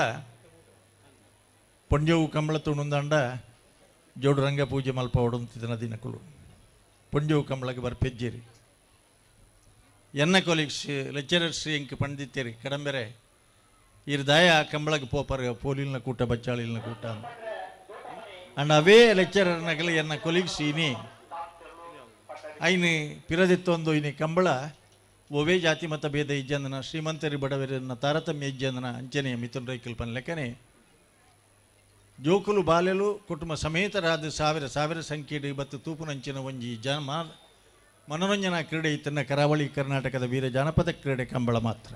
ಪೊಂಜವು ಕಮಲ ತುಣುಂದಂಡ ಜೋಡು ರಂಗ ಪೂಜೆ ಮಲ್ಪ ಹೊಡಂತಿದ್ದನ ದಿನಕುಲು ಪೊಂಜವು ಕಮಲಗೆ ಬರ್ಪೆಜ್ಜೇರಿ. ಎನ್ನ ಕೊಲೀಗ್ಸ್ ಲೆಕ್ಚರರ್ಸ್ ಎಂಕ್ ಪಂಡಿತ್ತೇರಿ ಕಡಂಬೆರೆ ಇರ್ ದಾಯ ಕಂಬಳಗೆ ಪೋಪರ್ ಪೋಲಿಲ್ನ ಕೂಟ ಬಚ್ಚಾಳಿಲ್ನ ಕೂಟ ಅಂಡ್ ಅವೇ ಲೆಕ್ಚರರ್ ನಗಲ ಎನ್ನ ಕೊಲೀಗ್ಸ್ ಇನಿ ಐನು ಪಿರದಿತ್ತೊಂದು ಇನಿ ಕಂಬಳ ಒವೇ ಜಾತಿ ಮತ ಭೇದ ಇಜ್ಜಂದನ ಶ್ರೀಮಂತರಿ ಬಡವರನ್ನ ತಾರತಮ್ಯ ಇಜ್ಜಂದನ ಅಂಚನೆ ಮಿಥುನ್ ರೈಕಲ್ ಪನ್ಲೆಕ್ಕನೆ ಜೋಕುಲು ಬಾಲೆಲು ಕುಟುಂಬ ಸಮೇತರಾದ ಸಾವಿರ ಸಾವಿರ ಸಂಖ್ಯೆಡು ಬತ್ತು ತೂಪುನಂಚಿನ ಒಂಜಿ ಜನ ಮನೋರಂಜನಾ ಕ್ರೀಡೆ ಇತ್ತನ್ನ ಕರಾವಳಿ ಕರ್ನಾಟಕದ ವೀರ ಜಾನಪದ ಕ್ರೀಡೆ ಕಂಬಳ ಮಾತ್ರ.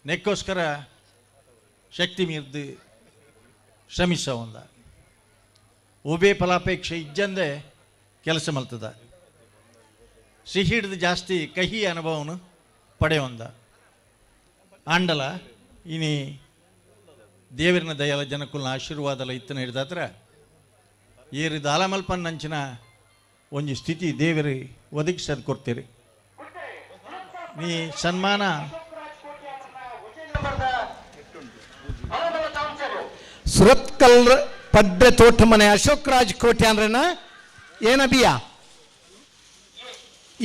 ನೆಕ್ಕೋಸ್ಕರ ಶಕ್ತಿ ಮೀರ್ದು ಶ್ರಮಿಸ ಒಂದ ಒಬೇ ಫಲಾಪೇಕ್ಷೆ ಇಜ್ಜಂದೆ ಕೆಲಸ ಮಲ್ತದ ಸಿಹಿ ಹಿಡಿದು ಜಾಸ್ತಿ ಕಹಿ ಅನುಭವನು ಪಡೆಯೊಂದ ಆಂಡಲ ಇನಿ ದೇವರಿನ ದಯಲ ಜನಕುಲ್ನ ಆಶೀರ್ವಾದಲ ಇತ್ತನ ಹಿಡಿದಾತ್ರ ಏರಿ ದಾಲಮಲ್ಪನ್ನಂಚಿನ ಒಂಜಿ ಸ್ಥಿತಿ ದೇವರಿ ಒದಗಿಸೋದು ಕೊಡ್ತೀರಿ. ನೀ ಸನ್ಮಾನ ಸುರತ್ಕಲ್ ಪಡ್ರೆ ತೋಟ ಮನೆ ಅಶೋಕ್ ರಾಜ್ ಕೋಟೆ ಅಂದ್ರನ ಏನಬಿಯ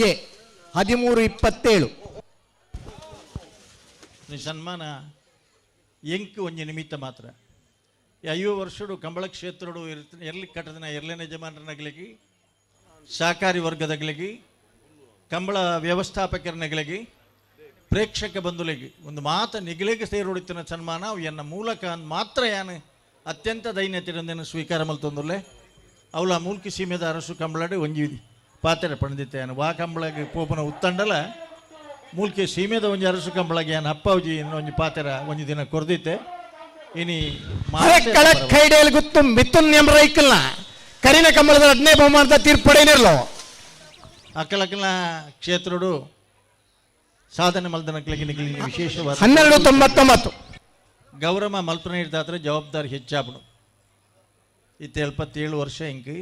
ಎ 13.27. ನೀ ಸನ್ಮಾನ ಎಂಕ್ ಒಂಜಿ ನಿಮಿತ್ತ ಮಾತ್ರ. 50 ವರ್ಷಡು ಕಂಬಳ ಕ್ಷೇತ್ರಡು ಎರ್ಲಿ ಕಟ್ಟದಿನ ಎರ್ಲೇನ ಯಜಮಾನರನಗಲಿಗೆ ಸಹಕಾರಿ ವರ್ಗದಗಳಿಗೆ ಕಂಬಳ ವ್ಯವಸ್ಥಾಪಕರನಗಳಿಗೆ ಪ್ರೇಕ್ಷಕ ಬಂಧುಲಿಗೆ ಒಂದು ಮಾತ ನಿಗಲಿಗೆ ಸೇರುಡಿತ್ತಿನ ಸನ್ಮಾನ ಎನ್ನ ಮೂಲಕ ಮಾತ್ರ ಯಾನು ಅತ್ಯಂತ ದೈನ್ಯತಿರಂದೇನು ಸ್ವೀಕಾರ ಮಲ್ತೊಂದುಲ್ಲೆ ಅವಳ ಮೂಲ್ಕಿ ಸೀಮೆದ ಅರಸು ಕಂಬಳಡೆ ಒಂಜಿ ಪಾತ್ರೆ ಪಣದಿತ್ತೆ ಯಾನು ವಾ ಕಂಬಳಗೆ ಪೋಪನ ಉತ್ತಂಡಲ ಮೂಲ್ಕಿ ಸೀಮೆದ ಒಂಜಿ ಅರಸು ಕಂಬಳಗೆ ಯಾನು ಅಪ್ಪಾಜಿ ಒಂಜಿ ಪಾತ್ರೆ ಒಂಜಿ ದಿನ ಕೊರ್ದಿತ್ತೆ. ಇನಿ ಗುತ್ತು ಮಿಥುನ್ ಎಂ ರೈಕಲ್ನ ಕರಿನ ಕಂಬಳದ ಎರಡನೇ ಬಹುಮಾನದ ತೀರ್ಪಡೆನಿರಲು ಅಕ್ಕಲಕ್ಕಲ ಕ್ಷೇತ್ರಡು ಸಾಧನೆ ಮಲ್ದನಕ್ಲಿಗೆ ವಿಶೇಷವಾದ 12.99 ಗೌರವ ಮಲ್ಪನ ಹಿಡ್ದಾದ್ರೆ ಜವಾಬ್ದಾರಿ ಹೆಚ್ಚಾಪಡು. ಇತ್ತ 77 ವರ್ಷ ಇಂಕಿ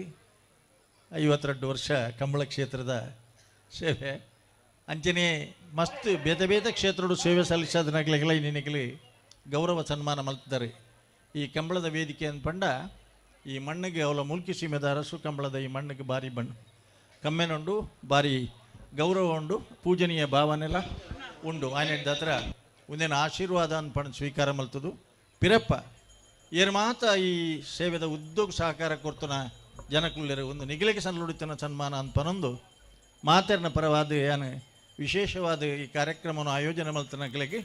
52 ವರ್ಷ ಕಂಬಳ ಕ್ಷೇತ್ರದ ಸೇವೆ ಅಂಚನೆ ಮಸ್ತ್ ಬೇತೆ ಬೇತೆ ಕ್ಷೇತ್ರಡು ಸೇವೆ ಸಲ್ಲಿಸೋದನಾಗ್ಲಿಗೆಲ್ಲ ನಿನಗಲಿ ಗೌರವ ಸನ್ಮಾನ ಮಲ್ತಿದ್ದಾರೆ. ಈ ಕಂಬಳದ ವೇದಿಕೆ ಅಂದ್ಪಂಡ ಈ ಮಣ್ಣಿಗೆ ಅವಳ ಮುಲ್ಕಿ ಸೀಮೆದ ಅರಸು ಕಂಬಳದ ಈ ಮಣ್ಣಿಗೆ ಭಾರಿ ಬಣ್ಣ ಕಮ್ಮೆನುಂಡು ಭಾರಿ ಗೌರವ ಉಂಡು ಪೂಜನೀಯ ಭಾವನೆಲ್ಲ ಉಂಡು. ಆಯ್ನ ಹತ್ರ ಒಂದೇನು ಆಶೀರ್ವಾದ ಅನ್ಪಂಡು ಸ್ವೀಕಾರ ಮಲ್ತದು ಪಿರಪ್ಪ ಏರು ಮಾತ ಈ ಸೇವೆದ ಉದ್ಯೋಗ ಸಹಕಾರ ಕೊರ್ತನ ಜನಕುಲ್ಲೆರು ಒಂದು ನಿಗಲಿಗೆ ಸಲ್ಲುಡಿತನ ಸನ್ಮಾನ ಅನ್ಪನೊಂದು ಮಾತೆರ್ನ ಪರವಾದ ಏನು ವಿಶೇಷವಾದ ಈ ಕಾರ್ಯಕ್ರಮವನ್ನು ಆಯೋಜನೆ ಮಲ್ತನಗಳಿಗೆ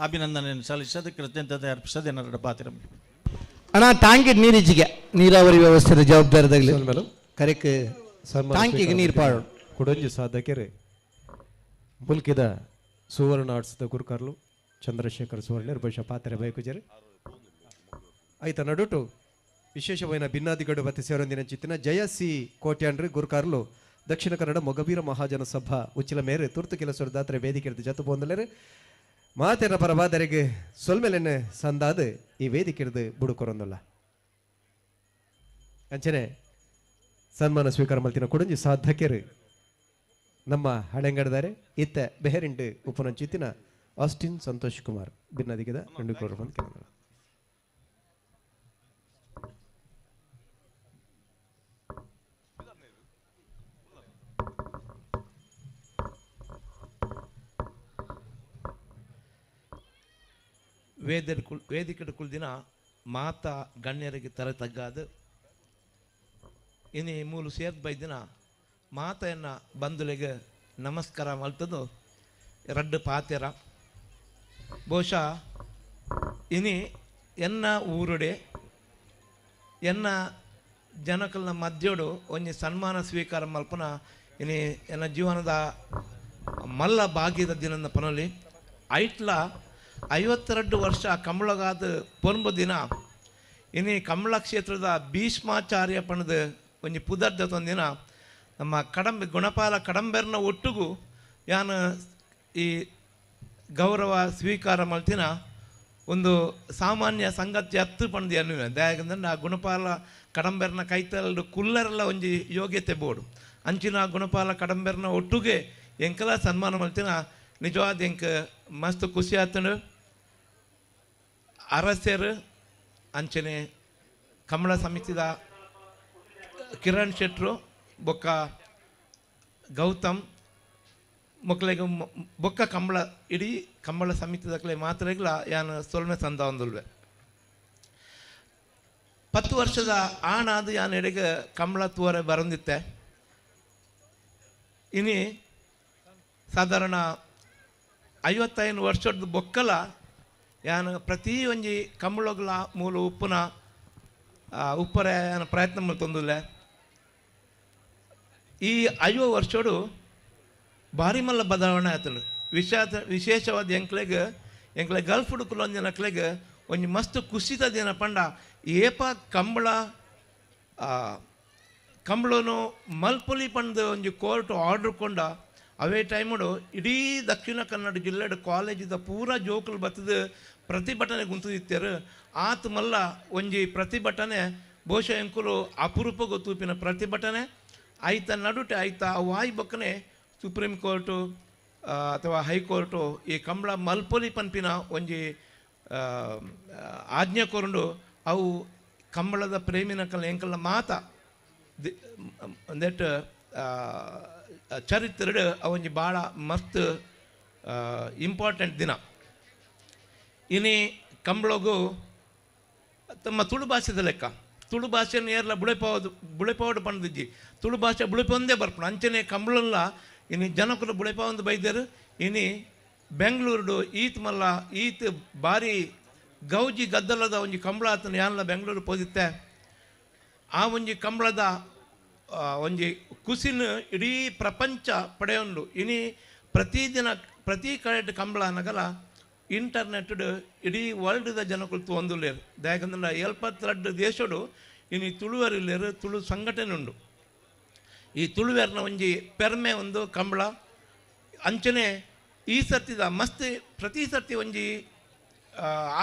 ಅಭಿನಂದನೆಯನ್ನು ಸಲ್ಲಿಸೋದು ಕೃತಜ್ಞತೆ ಅರ್ಪಿಸೋದು ಏನಾರ ಪಾತ್ರ. ಅಣ್ಣ ಟಾಂಕಿ ನೀರಿಜಿಗೆ ನೀರಾವರಿ ವ್ಯವಸ್ಥೆಯ ಜವಾಬ್ದಾರಿದಾಗಲಿ ಕರೆಕ್ ಟಾಂಕಿಗೆ ನೀರು ಪಾಡು ಕೊಡೊಂಜಿ ಸಾಧಕರೆ ಮುಲ್ಕಿದ ಸುವರ್ಣ ಆರ್ಟ್ಸ್ದ ಗುರುಕಾರ್ಲು ಚಂದ್ರಶೇಖರ್ ಸುವರ್ಣರ್ ಬಹುಶಃ ಪಾತ್ರೆ ಬಯಕುಜರು ಆಯ್ತ ನಡುಟು ವಿಶೇಷವಾದ ಭಿನ್ನಾದಿಗಳು ಬತ್ತಿ ಸೇರೊಂದಿನ ಚಿತ್ತಿನ ಜಯ ಸಿ ಕೋಟ್ಯಾನ್ರಿ ಗುರುಕಾರ್ಲು ದಕ್ಷಿಣ ಕನ್ನಡ ಮೊಗವೀರ ಮಹಾಜನ ಸಭಾ ಉಚ್ಚಿಲ ಮೇರೆ ತುರ್ತು ಕೆಲಸ ದಾತ್ರೆ ವೇದಿಕೆ ಜೊತೆ ಬಂದಲೇರೆ ಮಾತೆರ ಪರವಾದರಿಗೆ ಸೊಲ್ಮೆಲೆನೆ ಸಂದಾದ ಈ ವೇದಿಕೆ ಬುಡುಕೊರೊಂದಲ್ಲ ಅಂಚನೆ ಸನ್ಮಾನ ಸ್ವೀಕಾರ ಮಲ್ತಿನ ಕೊಡಂಜಿ ಸಾಧಕರು ನಮ್ಮ ಹಳೆಂಗಡದಾರೆ ಇತ್ತ ಬೆಹರಿಂಡು ಉಪನಂಚಿತ್ತಿನ ಆಸ್ಟಿನ್ ಸಂತೋಷ್ ಕುಮಾರ್ ಭಿನ್ನದಿಗದ రెండు ಕೋಟಿ ಬಂದು ಕೇಳೋಣ. ವೇದಿಕೆಡ್ ಕುಲ್ದಿನ ಮಾತಾ ಗಣ್ಯರಿಗೆ ತಲೆ ತಗ್ಗಾದು ಇನಿ ಮೂಲು ಸೇರ್ದ್ ಬೈದಿನ ಮಾತೆಯನ್ನ ಬಂಧುಲೆಗೆ ನಮಸ್ಕಾರ ಮಲ್ತದು ರಡ್ಡು ಪಾತೆರ. ಬಹುಶಃ ಇನಿ ಎನ್ನ ಊರುಡೆ ಎನ್ನ ಜನಕಲ್ನ ಮಧ್ಯೋಡು ಒಂಜಿ ಸನ್ಮಾನ ಸ್ವೀಕಾರ ಮಲ್ಪನ ಇನಿ ಎನ್ನ ಜೀವನದ ಮಲ್ಲ ಭಾಗ್ಯದ ದಿನದ ಪನಲಿ ಐಟ್ಲ 52 ವರ್ಷ ಕಮಲಗಾದ ಪೊರ್ಂಬ ದಿನ ಇನಿ ಕಮಲ ಕ್ಷೇತ್ರದ ಭೀಷ್ಮಾಚಾರ್ಯ ಪಣದ ಒಂಜಿ ಪುದರ್ದ ಒಂದಿನ ನಮ್ಮ ಕಡಂಬೆ ಗುಣಪಾಲ ಕಡಂಬೆರ್ನ ಒಟ್ಟುಗು ಯಾನು ಈ ಗೌರವ ಸ್ವೀಕಾರ ಮಲ್ತಿನ ಒಂದು ಸಾಮಾನ್ಯ ಸಂಗತಿ ಹತ್ತು ಪಂದು ಅನ್ನುವೆ. ದಾಯಕಂದ್ರೆ ಆ ಗುಣಪಾಲ ಕಡಂಬೆರ್ನ ಕೈತಲ್ಲು ಕುಲ್ಲರೆಲ್ಲ ಒಂಜಿ ಯೋಗ್ಯತೆ ಬೋಡು ಅಂಚಿನ ಗುಣಪಾಲ ಕಡಂಬೆರ್ನ ಒಟ್ಟುಗೆ ಎಂಕಲ ಸನ್ಮಾನ ಮಲ್ತಿನ ನಿಜವಾದ ಎಂಕ ಮಸ್ತ್ ಖುಷಿ ಆತನು. ಅರಸರು ಅಂಚನೆ ಕಮಲ ಸಮಿತಿದ ಕಿರಣ್ ಶೆಟ್ರು ಬೊಕ್ಕ ಗೌತಮ್ ಮಕ್ಕಳಿಗೆ ಬೊಕ್ಕ ಕಂಬಳ ಇಡೀ ಕಂಬಳ ಸಮಿತಿದಕ್ಲೆ ಮಾತ್ರೆಗಳ ಯಾನು ಸೊಲ್ಮೆ ಸಂದ ಒಂದುಲ್ವೆ. 10 ವರ್ಷದ ಆಣಾದ ಯಾನು ಎಡೆಗೆ ಕಂಬಳ ತೂವರೆ ಬರಂದಿತ್ತೆ. ಇನಿ ಸಾಧಾರಣ 55 ವರ್ಷದ ಬೊಕ್ಕಲ ಯಾನು ಪ್ರತಿ ಒಂಜಿ ಕಂಬಳಗಳ ಮೂಲ ಉಪ್ಪುನ ಉಪ್ಪರೆ ಯಾನು ಪ್ರಯತ್ನ ಮಲ್ತೊಂದುಲ್ಲೆ. ಈ 50 ವರ್ಷಡು ಭಾರಿ ಮಲ್ಲ ಬದಲಾವಣೆ ಆತನು. ವಿಶೇಷವಾದ ಎಂಕ್ಲೆಗ್ ಎಂಕ್ಲೆ ಗಲ್ಫ್ ಕುಲೊಂದಿನಕ್ಲೆಗ್ ಒಂಜಿ ಮಸ್ತ್ ಕುಸಿತ ದಿನ ಪಂಡ ಏಪ ಕಂಬಳ ಕಂಬಳನು ಮಲ್ಪುಲಿ ಪಂಡ್ ಒಂಜಿ ಕೋರ್ಟ್ ಆರ್ಡರ್ ಕೊಂಡ ಅವೇ ಟೈಮುಡು ಇಡೀ ದಕ್ಷಿಣ ಕನ್ನಡ ಜಿಲ್ಲೆಡ್ ಕಾಲೇಜಿದ ಪೂರಾ ಜೋಕುಲು ಬತ್ತದ ಪ್ರತಿಭಟನೆ ಗುಂತುದಿತ್ತೇರು. ಆತ ಮಲ್ಲ ಒಂಜಿ ಪ್ರತಿಭಟನೆ ಬಹುಶಃ ಎಂಕುಲು ಅಪರೂಪ ಗೊತ್ತೂಪಿನ ಪ್ರತಿಭಟನೆ ಆಯ್ತ ನಡುಟೆ ಆಯ್ತ ವಾಯ್ ಬಕ್ಕನೆ ಸುಪ್ರೀಂ ಕೋರ್ಟು ಅಥವಾ ಹೈಕೋರ್ಟು ಈ ಕಂಬಳ ಮಲ್ಪೊಲಿ ಪನ್ಪಿನ ಒಂಜಿ ಆಜ್ಞೆ ಕೊರಂಡು ಅವು ಕಂಬಳದ ಪ್ರೇಮಿನ ಕಲ್ ಎಂಕಲ್ನ ಮಾತ ಒಂದೆಟ್ ಚರಿತ್ರೆಡು ಅವೊಂಜಿ ಭಾಳ ಮಸ್ತ್ ಇಂಪಾರ್ಟೆಂಟ್ ದಿನ. ಇನಿ ಕಂಬಳಗು ತಮ್ಮ ತುಳು ಭಾಷೆದ ಲೆಕ್ಕ ತುಳು ಭಾಷೆಯನ್ನು ಏರ್ಲ ಬುಳೆಪಾವದು ಬುಳೆಪಾವಡು ಪಂದಿಜ್ಜಿ ತುಳು ಭಾಷೆ ಬುಳೆಪೊಂದೇ ಬರ್ಪಣ ಅಂಚನೆ ಕಂಬಳಲ್ಲ ಇನಿ ಜನಕುಲು ಬುಳೆಪಾವೊಂದು ಬೈದರು. ಇನಿ ಬೆಂಗಳೂರುಡು ಈತ್ ಮಲ್ಲ ಈತ್ ಭಾರಿ ಗೌಜಿ ಗದ್ದಲದ ಒಂಜಿ ಕಂಬಳ ಆತನ ಯಾನ್ಲ ಬೆಂಗಳೂರು ಪೋದಿತ್ತೆ. ಆ ಒಂಜಿ ಕಂಬಳದ ಒಂಜಿ ಕುಸಿನ ಇಡೀ ಪ್ರಪಂಚ ಪಡೆಯೊಂಡು. ಇನಿ ಪ್ರತಿದಿನ ಪ್ರತಿ ಕಡೆ ಕಂಬಳ ನಗಲ ಇಂಟರ್ನೆಟ್ ಇಡೀ ವರ್ಲ್ಡ್ದ ಜನಕುಲು ತೂವೊಂದುಲ್ಲೆರ್. ದಾಯೆಗಂದ್ರೆ 72 ದೇಶಡು ಇನಿ ತುಳುವರಿಲ್ಲೆರ್ ತುಳು ಸಂಘಟನೆ ಉಂಡು. ಈ ತುಳುವೆರ್ನ ಒಂಜಿ ಪೆರ್ಮೆ ಒಂದು ಕಂಬಳ. ಅಂಚನೆ ಈ ಸರ್ತಿದ ಮಸ್ತ್ ಪ್ರತಿ ಸರ್ತಿ ಒಂಜಿ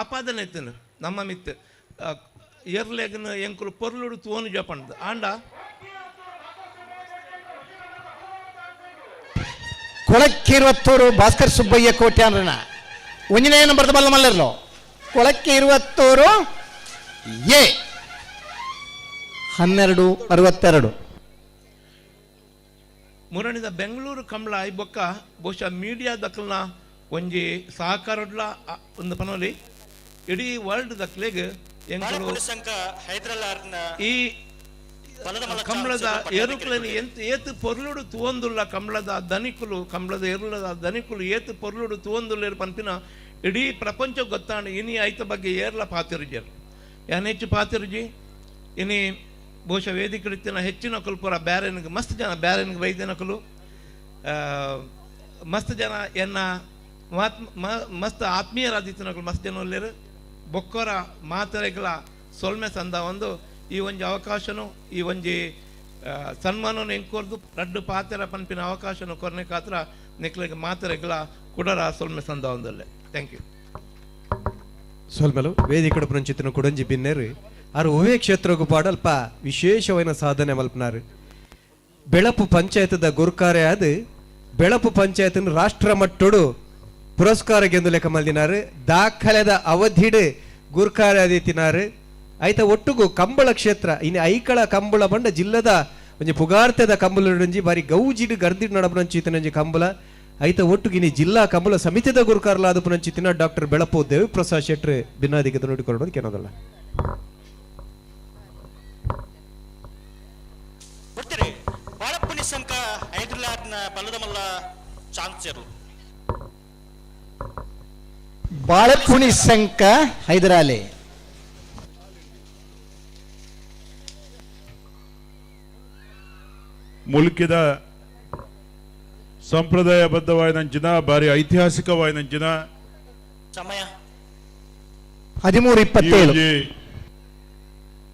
ಆಪಾದನೆ ಇತ್ತನು ನಮ್ಮ ಮಿತ್ತು ಎರ್ಲೆಗನ ಎಂಕುಲು ಪೊರ್ಲುಡು ತೂವೊನು ಜಪಂಡ್ ಆಂಡ ಕೊಳಕ್ಕಿರುವತ್ತೂರು ಭಾಸ್ಕರ್ ಸುಬ್ಬಯ್ಯ ಕೋಟ್ಯಾನ್ರನ ಒಂಜನೇ ನಂಬರ್ದ ಬಲ್ಲ ಮಲ್ಲರ್ಲೋ ಕೊಳಕ್ಕಿರುವತ್ತೂರು ಎ 12 62. ಮುರಣಿದ ಬೆಂಗಳೂರು ಕಂಬಳ ಬೊಕ್ಕ ಬಹುಶಃ ಮೀಡಿಯಾ ದಕ್ಕಲ್ನ ಒಂಜಿ ಸಹಕಾರಡ್ಲ ಒಂದು ಪನೋಲಿ ಇಡೀ ವರ್ಲ್ಡ್ ದಕ್ಲೆಗ್ ಈ ಕಂಬಳದ ಎರುಕುలని ಎಂತ ಏತು ಪೊರ್ಲುಡು ತೂವೊಂದುಲ್ಲ ಕಂಬಳದ ದನಿಕುಲು ಕಂಬಳದ ಎರುಳದ ದನಿಕುಲು ಏತು ಪೊರ್ಲುಡು ತೂವೊಂದುಲ್ಲೆರ್ ಪನ್ಪಿನ ಇಡೀ ಪ್ರಪಂಚ ಗೊತ್ತಾಂಡ. ಇನಿ ಐತ ಬಗ್ಗೆ ಏರ್ಲ ಪಾತಿರುಜೆರ್ ಯಾನ್ ಹೆಚ್ಚು ಪಾತಿರುಜಿ. ಇನಿ ಬಹುಶಃ ವೇದಿಕೆ ಹೆಚ್ಚಿನ ಕುಲ್ಪುರ ಬ್ಯಾರೆನ್ಗೆ ಮಸ್ತ್ ಜನ ಬ್ಯಾರೆನ್ಗೆ ವೈದ್ಯನಕುಲು ಮಸ್ತ್ ಜನ ಎನ್ನ ಮಸ್ತ್ ಆತ್ಮೀಯರಾದಿತ್ತಿನಕುಲು ಮಸ್ತ್ ಜನ ಉಲ್ಲೆರ್. ಬೊಕ್ಕೊರ ಮಾತರೆಗಳ ಸೊಲ್ಮೆ ಸಂದ ಒಂದು ಈ ಒಂಜಿ ಅವಕಾಶನು ಈ ಒಂಜಿ ಸನ್ಮಾನನು ಎಂಕೋರ್ದು ರಡ್ಡು ಪಾತೆರ ಪನ್ಪಿನ ಅವಕಾಶನು ಕೊರ್ನೆ ಕಾತ್ರ ನಿಕ್ಲೆಗ್ ಮಾತರೆಗಳ ಕುಡರ ಸೊಲ್ಮೆ ಸಂದ ಒಂದಲ್ಲೇ. Thank you. ಸೊಲ್ಮೆಲು ವೇದಿಕೆ ಪುರಂಚಿತನ ಕುಡಂಜಿ ಬಿನ್ನೇರು ಆರು ಒವೇ ಕ್ಷೇತ್ರಕ್ಕೂ ಪಾಡಲ್ಪ ವಿಶೇಷವಾದ ಸಾಧನೆ ಮಲ್ಪನಾರು. ಬೆಳಪು ಪಂಚಾಯತ್ದ ಗುರ್ಕಾರೆ ಆದ ಬೆಳಪು ಪಂಚಾಯತ್ನ ರಾಷ್ಟ್ರ ಮಟ್ಟಡು ಪುರಸ್ಕಾರ ಗೆಂದು ಲೆಕ್ಕ ಮಲ್ದಿನಾರು. ದಾಖಲೆದ ಅವಧಿಡು ಗುರ್ಕಾರೆ ಆದಿತ್ತಿನಾರು. ಆಯ್ತ ಒಟ್ಟುಗು ಕಂಬಳ ಕ್ಷೇತ್ರ ಇನ್ನು ಐಕಳ ಕಂಬಳ ಬಂಡ ಜಿಲ್ಲದ ಒಂಜಿ ಪುಗಾರ್ತೆದ ಕಂಬಳಂಜಿ ಬಾರಿ ಗೌಜಿಡು ಗರ್ದಿಡು ನಡಪನಂಚಿ ಇತ್ತನಂಜಿ ಕಂಬಳ. ಐತ ಒಟ್ಟುಗಿನಿ ಜಿಲ್ಲಾ ಕಂಬಳ ಸಮಿತಿದ ಗುರುಕಾರ್ಲಾದ ಪುನಂಚಿತ್ತಿನ ಡಾಕ್ಟರ್ ಬೆಳಪು ದೇವಿಪ್ರಸಾದ್ ಶೆಟ್ರು ಬಿನ್ನಾದಿಗೆ ನುಡಿಕೊಳ್ಳೋದು ಕೇಳೋದಲ್ಲ. ಬಾಳಪ್ಪ ನಿಶಂಕ ಹೈದರಾಬಾದ್ನ ಬಲದಮಲ್ಲ ಚಾನ್ಸರ್ ಬಾಳಪ್ಪುಣಿ ಸಂಕ ಹೈದರಾಲಿ. ಮುಲ್ಕಿದ ಸಂಪ್ರದಾಯಬದ್ಧವಾಯಿನಂಚಿನ ಭಾರಿ ಐತಿಹಾಸಿಕವಾಯಿನಂಚಿನ ಸಮಯ 13:27.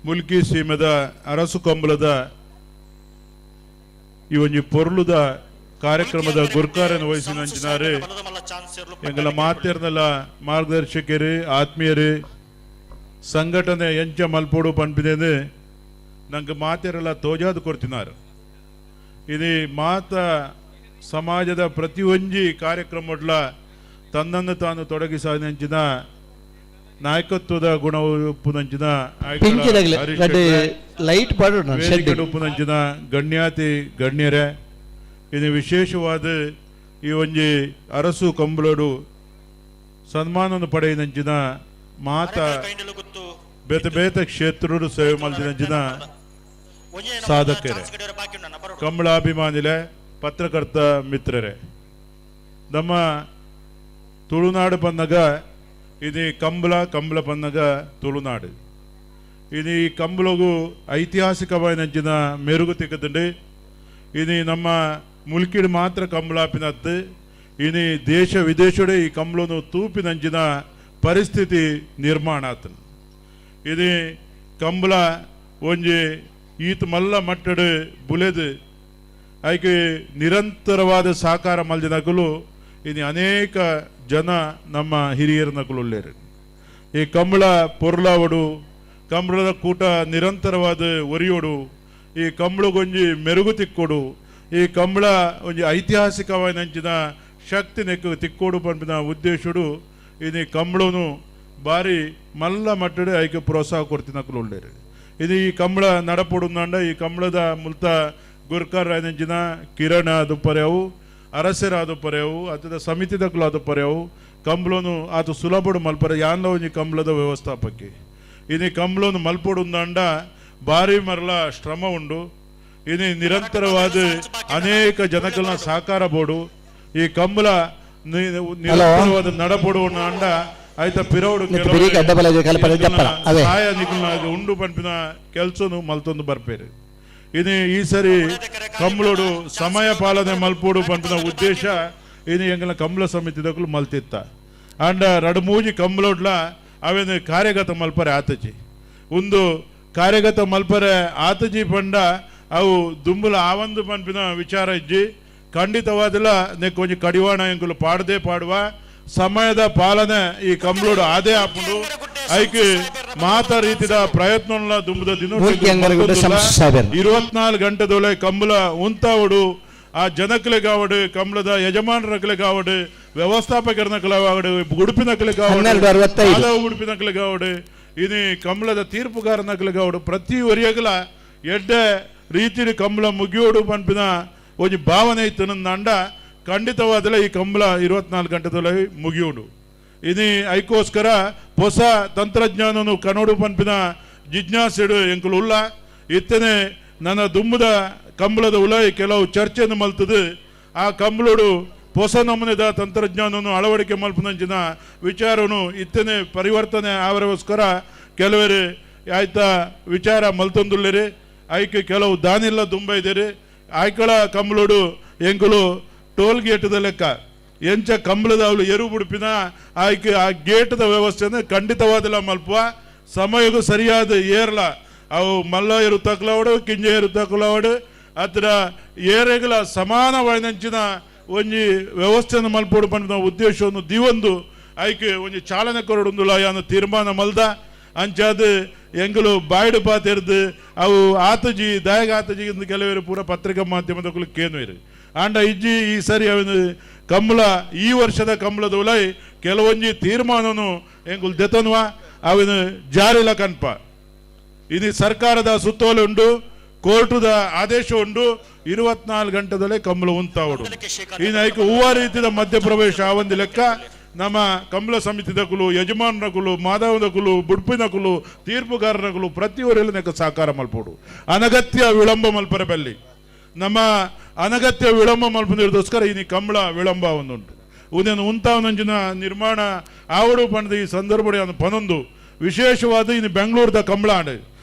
ಮುಲ್ಕಿ ಸೀಮೆದ ಅರಸು ಕಂಬಳದ ಈ ಒಂಜಿ ಪೊರ್ಲುದ ಕಾರ್ಯಕ್ರಮದ ಗುರ್ಕಾರನ್ನು ವಹಿಸಿನಂಚಿನಾರು ಎಂಗಲ ಮಾತೇರ್ನಲ್ಲ ಮಾರ್ಗದರ್ಶಕರು ಆತ್ಮೀಯರು ಸಂಘಟನೆ ಎಂಚ ಮಲ್ಪೋಡು ಪನ್ಪಿದೇನು ನಂಗೆ ಮಾತೇರೆಲ್ಲ ತೋಜಾದು ಕೊಡ್ತಿನಾರು. ಇದು ಮಾತ ಸಮಾಜದ ಪ್ರತಿಯೊಂಜಿ ಕಾರ್ಯಕ್ರಮಡ್ಲ ತನ್ನನ್ನು ತಾನು ತೊಡಗಿಸಿದಂಚಿನ ನಾಯಕತ್ವದ ಗುಣವುಪ್ಪುನಂಚಿನ ಲೈಟ್ ಉಪ್ಪುನಂಚಿನ ಗಣ್ಯಾತಿ ಗಣ್ಯರೇ, ಇದು ವಿಶೇಷವಾದ ಈ ಒಂಜಿ ಅರಸು ಕಂಬಳಡು ಸನ್ಮಾನವನ್ನು ಪಡೆಯಿನಂಚಿನ ಮಾತ ಬೇತೆ ಬೇತೆ ಕ್ಷೇತ್ರಡು ಸೇವೆ ಮಲ್ದಿನಂಚಿನ ಸಾಧಕರೇ, ಕಂಬಳಾಭಿಮಾನಿಲೆ, ಪತ್ರಕರ್ತ ಮಿತ್ರರೇ, ನಮ್ಮ ತುಳುನಾಡು ಪನ್ನಗ ಇದು ಕಂಬಳ, ಕಂಬಳ ಪನ್ನಗ ತುಳುನಾಡು. ಇದು ಈ ಕಂಬಳಗು ಐತಿಹಾಸಿಕವಾಯಿನಂಚಿನ ಮೆರುಗು ತಿಕ್ಕದುಂಡು. ಇದು ನಮ್ಮ ಮುಲ್ಕಿಡು ಮಾತ್ರ ಕಂಬಳಾಪಿನತ್ತು ಇನಿ ದೇಶ ವಿದೇಶಡೆ ಈ ಕಂಬಳನು ತೂಪಿನಂಚಿನ ಪರಿಸ್ಥಿತಿ ನಿರ್ಮಾಣ ಆತನು. ಇದು ಕಂಬಳ ಒಂಜಿ ಈತ ಮಲ್ಲ ಮಟ್ಟಡು ಬುಲೆದು ಐಕೆ ನಿರಂತರವಾದ ಸಾಕಾರ ಮಲ್ದಿನಕಲು ಇನಿ ಅನೇಕ ಜನ ನಮ್ಮ ಹಿರಿಯರ ನಕಲು. ಈ ಕಂಬಳ ಪೊರ್ಲಾವಡು, ಕಂಬಳದ ಕೂಟ ನಿರಂತರವಾದ ಒರಿಯೋಡು, ಈ ಕಂಬಳಗೊಂಜಿ ಮೆರುಗು ತಿಕ್ಕೋಡು, ಈ ಕಂಬಳ ಒಂಜಿ ಐತಿಹಾಸಿಕವಾಯಿನಂಚಿನ ಶಕ್ತಿ ನೆಕ್ಕು ತಿಕ್ಕೋಡು ಪನ್ಪಿನ ಉದ್ದೇಶಡು ಇನಿ ಕಂಬಳನು ಭಾರಿ ಮಲ್ಲ ಮಟ್ಟಡೆ ಐಕೆ ಪ್ರೋತ್ಸಾಹ ಕೊಡ್ತಿನಕಲು ಉಳ್ಳೇರು. ಇದು ಈ ಕಂಬಳ ನಡಪೊಡುಂದಾಂಡ ಈ ಕಂಬಳದ ಮುಲ್ತ ಗುರ್ಕರ್ ಆಯ್ನಂಚಿನ ಕಿರಣ ಆದುಪ್ಪರೆವು, ಅರಸರಾದುಪ್ಪರೆವು, ಅತದ ಸಮಿತಿದಕುಲು ಆದುಪ್ಪರೆವು, ಕಂಬಳನು ಆತ ಸುಲಭಡು ಮಲ್ಪರೆ ಯಾನ್ಲ ಒಂಜಿ ಕಂಬಳದ ವ್ಯವಸ್ಥಾಪಕ್ಕೆ. ಇನಿ ಕಂಬಳನು ಮಲ್ಪೊಡುಂದಾಂಡ ಭಾರಿ ಮರಲ ಶ್ರಮ ಉಂಡು. ಇನಿ ನಿರಂತರವಾದ ಅನೇಕ ಜನಕಲ್ನ ಸಹಕಾರ ಬೋಡು. ಈ ಕಂಬಳ ನಿರಂತರವಾದ ನಡಪೊಡು ಅಂಡ ಆಯ್ತ ಪಿರವಡು ಸಹಾಯ ನಿಕಲ್ನ ಉಂಡು ಪನ್ಪಿನ ಕೆಲಸನು ಮಲ್ತೊಂದು ಬರ್ಪೇರು. ಇನಿ ಈ ಸರಿ ಕಂಬಳೋಡು ಸಮಯ ಪಾಲನೆ ಮಲ್ಪೋಡು ಪನ್ಪಿನ ಉದ್ದೇಶ ಇನಿ ಎಂಗಲ ಕಂಬಳ ಸಮಿತಿದಕಲು ಮಲ್ತಿತ್ತ. ಅಂಡ ರಡು ಮೂಜಿ ಕಂಬಳೋಡ್ಲ ಅವೇನು ಕಾರ್ಯಗತ ಮಲ್ಪರೆ ಆತಜಿ ಒಂದು ಕಾರ್ಯಗತ ಮಲ್ಪರೆ ಆತಜಿ ಪಂಡ ಅವು ದುಂಬುಲ ಆವಂದು ಪನ್ಪಿನ ವಿಚಾರ ಇಜ್ಜಿ. ಖಂಡಿತವಾದಲ ನೆಕ್ ಒಂಜಿ ಕಡಿವಾಣ ಎಂಕುಲು ಪಾಡದೆ ಪಾಡುವ ಸಮಯದ ಪಾಲನೆ ಈ ಕಂಬಳೋಡು ಆದೇ ಆಪುಂಡು. ಐಕೆ ಮಾತ ರೀತಿದ ಪ್ರಯತ್ನ ದುಂಬುದ ದಿನ 24 ಗಂಟೆದೊಳೆ ಕಂಬಳ ಉಂತಾವಡು, ಆ ಜನಕ್ಲೆಗಾವಡು, ಕಂಬಳದ ಯಜಮಾನರಕ್ಲೆಗಾವಡು, ವ್ಯವಸ್ಥಾಪಕರನಕ್ಲೆಗಾವಡು, ಉಡುಪಿನಕ್ಲೆಗಾವಡು, ಉಡುಪಿನಕ್ಲೆಗಾವಡು, ಇನಿ ಕಂಬಳದ ತೀರ್ಪುಗಾರನಕ್ಲೆಗಾವಡು, ಪ್ರತಿ ಒರಿಯಗಲ ಎಡ್ಡೆ ರೀತಿಯ ಕಂಬಳ ಮುಗಿಯೋಡು ಪನ್ಪಿನ ಒಂಜಿ ಭಾವನೆ ಇತ್ತು ನಂಡ ಖಂಡಿತವಾದಲ ಈ ಕಂಬಳ 24 ಗಂಟೆದೊಳೆ ಮುಗಿಯೋಡು. ಇನಿ ಐಕೋಸ್ಕರ ಹೊಸ ತಂತ್ರಜ್ಞಾನನು ಕನೋಡು ಪನ್ಪಿನ ಜಿಜ್ಞಾಸೆಡು ಎಂಕುಲು ಉಲ್ಲ. ಇತ್ತನೆ ನನ್ನ ದುಂಬುದ ಕಂಬಳದ ಉಲೈ ಕೆಲವು ಚರ್ಚೆಯನ್ನು ಮಲ್ತದು. ಆ ಕಂಬಳೋಡು ಹೊಸ ನಮೂನೆದ ತಂತ್ರಜ್ಞಾನವನ್ನು ಅಳವಡಿಕೆ ಮಲ್ಪನಂಚಿನ ವಿಚಾರನು ಇತ್ತನೆ ಪರಿವರ್ತನೆ ಆವರಗೋಸ್ಕರ ಕೆಲವರು ಆಯ್ತಾ ವಿಚಾರ ಮಲ್ತೊಂದುಲ್ಲೇರಿ. ಐಕೆ ಕೆಲವು ದಾನಿಲ್ಲ ದುಂಬ ಇದ್ದೀರಿ. ಆಯ್ಕಳ ಕಂಬಳೋಡು ಎಂಕುಲು ಟೋಲ್ ಗೇಟ್ದ ಲೆಕ್ಕ ಎಂಚ ಕಂಬಳದ ಅವಳು ಎರು ಬುಡುಪಿನ ಆಯ್ಕೆ ಆ ಗೇಟ್ದ ವ್ಯವಸ್ಥೆಯನ್ನು ಖಂಡಿತವಾದಲ್ಲ ಮಲ್ಪುವ ಸಮಯಕ್ಕೂ ಸರಿಯಾದ ಏರ್ಲ ಅವು ಮಲ್ಲ ಎರು ತಕ್ಲವಡು ಕಿಂಜ ಎರು ತಕ್ಲವಡು ಅತ್ರ ಏರೆಗಳ ಸಮಾನವಾಯಿನಂಚಿನ ಒಂಜಿ ವ್ಯವಸ್ಥೆಯನ್ನು ಮಲ್ಪೋಡು ಪನ್ಪಿನ ಉದ್ದೇಶವನ್ನು ದಿವೊಂದು ಐಕೆ ಒಂಜಿ ಚಾಲನೆ ಕೊರಡುಂದುಲ ಯಾನು ತೀರ್ಮಾನ ಮಲ್ದ. ಅಂಚಾದ ಎಂಗಲು ಬಾಯ್ಡು ಪಾತೆರ್ದು ಅವು ಆತಜಿ ದಾಯಗ ಆತಜಿ ಎಂದು ಕೆಲವರು ಪೂರ ಪತ್ರಿಕಾ ಮಾಧ್ಯಮದ ಕೇನುವೇರು. ಆಂಡ ಇಜ್ಜಿ ಈ ಸರಿ ಅವನು ಕಂಬಳ ಈ ವರ್ಷದ ಕಂಬಳದ ಉಲೈ ಕೆಲವೊಂಜಿ ತೀರ್ಮಾನನು ಎಂಗುಲ್ ದೆತನ್ವ ಅವನು ಜಾರಿಲ ಕನ್ಪ. ಇದು ಸರ್ಕಾರದ ಸುತ್ತೋಲೆ ಉಂಡು. ಕೋರ್ಟುದ ಆದೇಶ ಉಂಡು 24 ಗಂಟೆದಲ್ಲೇ ಕಂಬಳ ಉಂತಾವಡು. ಈ ನಾಯಕ ಹೂವ ರೀತಿಯ ಮಧ್ಯಪ್ರವೇಶ ಆವಂದಿ ಲೆಕ್ಕ ನಮ್ಮ ಕಂಬಳ ಸಮಿತಿದಕುಲು, ಯಜಮಾನರಕುಲು, ಮಾಧವದಕುಲು, ಬುಡ್ಪಿನಕುಲು, ತೀರ್ಪುಗಾರರಕುಲು ಪ್ರತಿಯೊರಿಯಲ್ಲ ಸಹಕಾರ ಮಲ್ಪೋಡು. ಅನಗತ್ಯ ವಿಳಂಬ ಮಲ್ಪರ ಬಲ್ಲಿ ನಮ್ಮ ಅನಗತ್ಯ ವಿಳಂಬ ಮಲ್ಪದೋಸ್ಕರ ಈ ಕಂಬಳ ವಿಳಂಬ ಒಂದುಂಟು. ಉದನ್ನು ಉಂತಾವನಂಚಿನ ನಿರ್ಮಾಣ ಆವಡು ಪಂಡದ ಈ ಸಂದರ್ಭ ಪನೊಂದು ವಿಶೇಷವಾದ ಇನ್ನು ಬೆಂಗಳೂರದ ಕಂಬಳ ಆಂಡ್.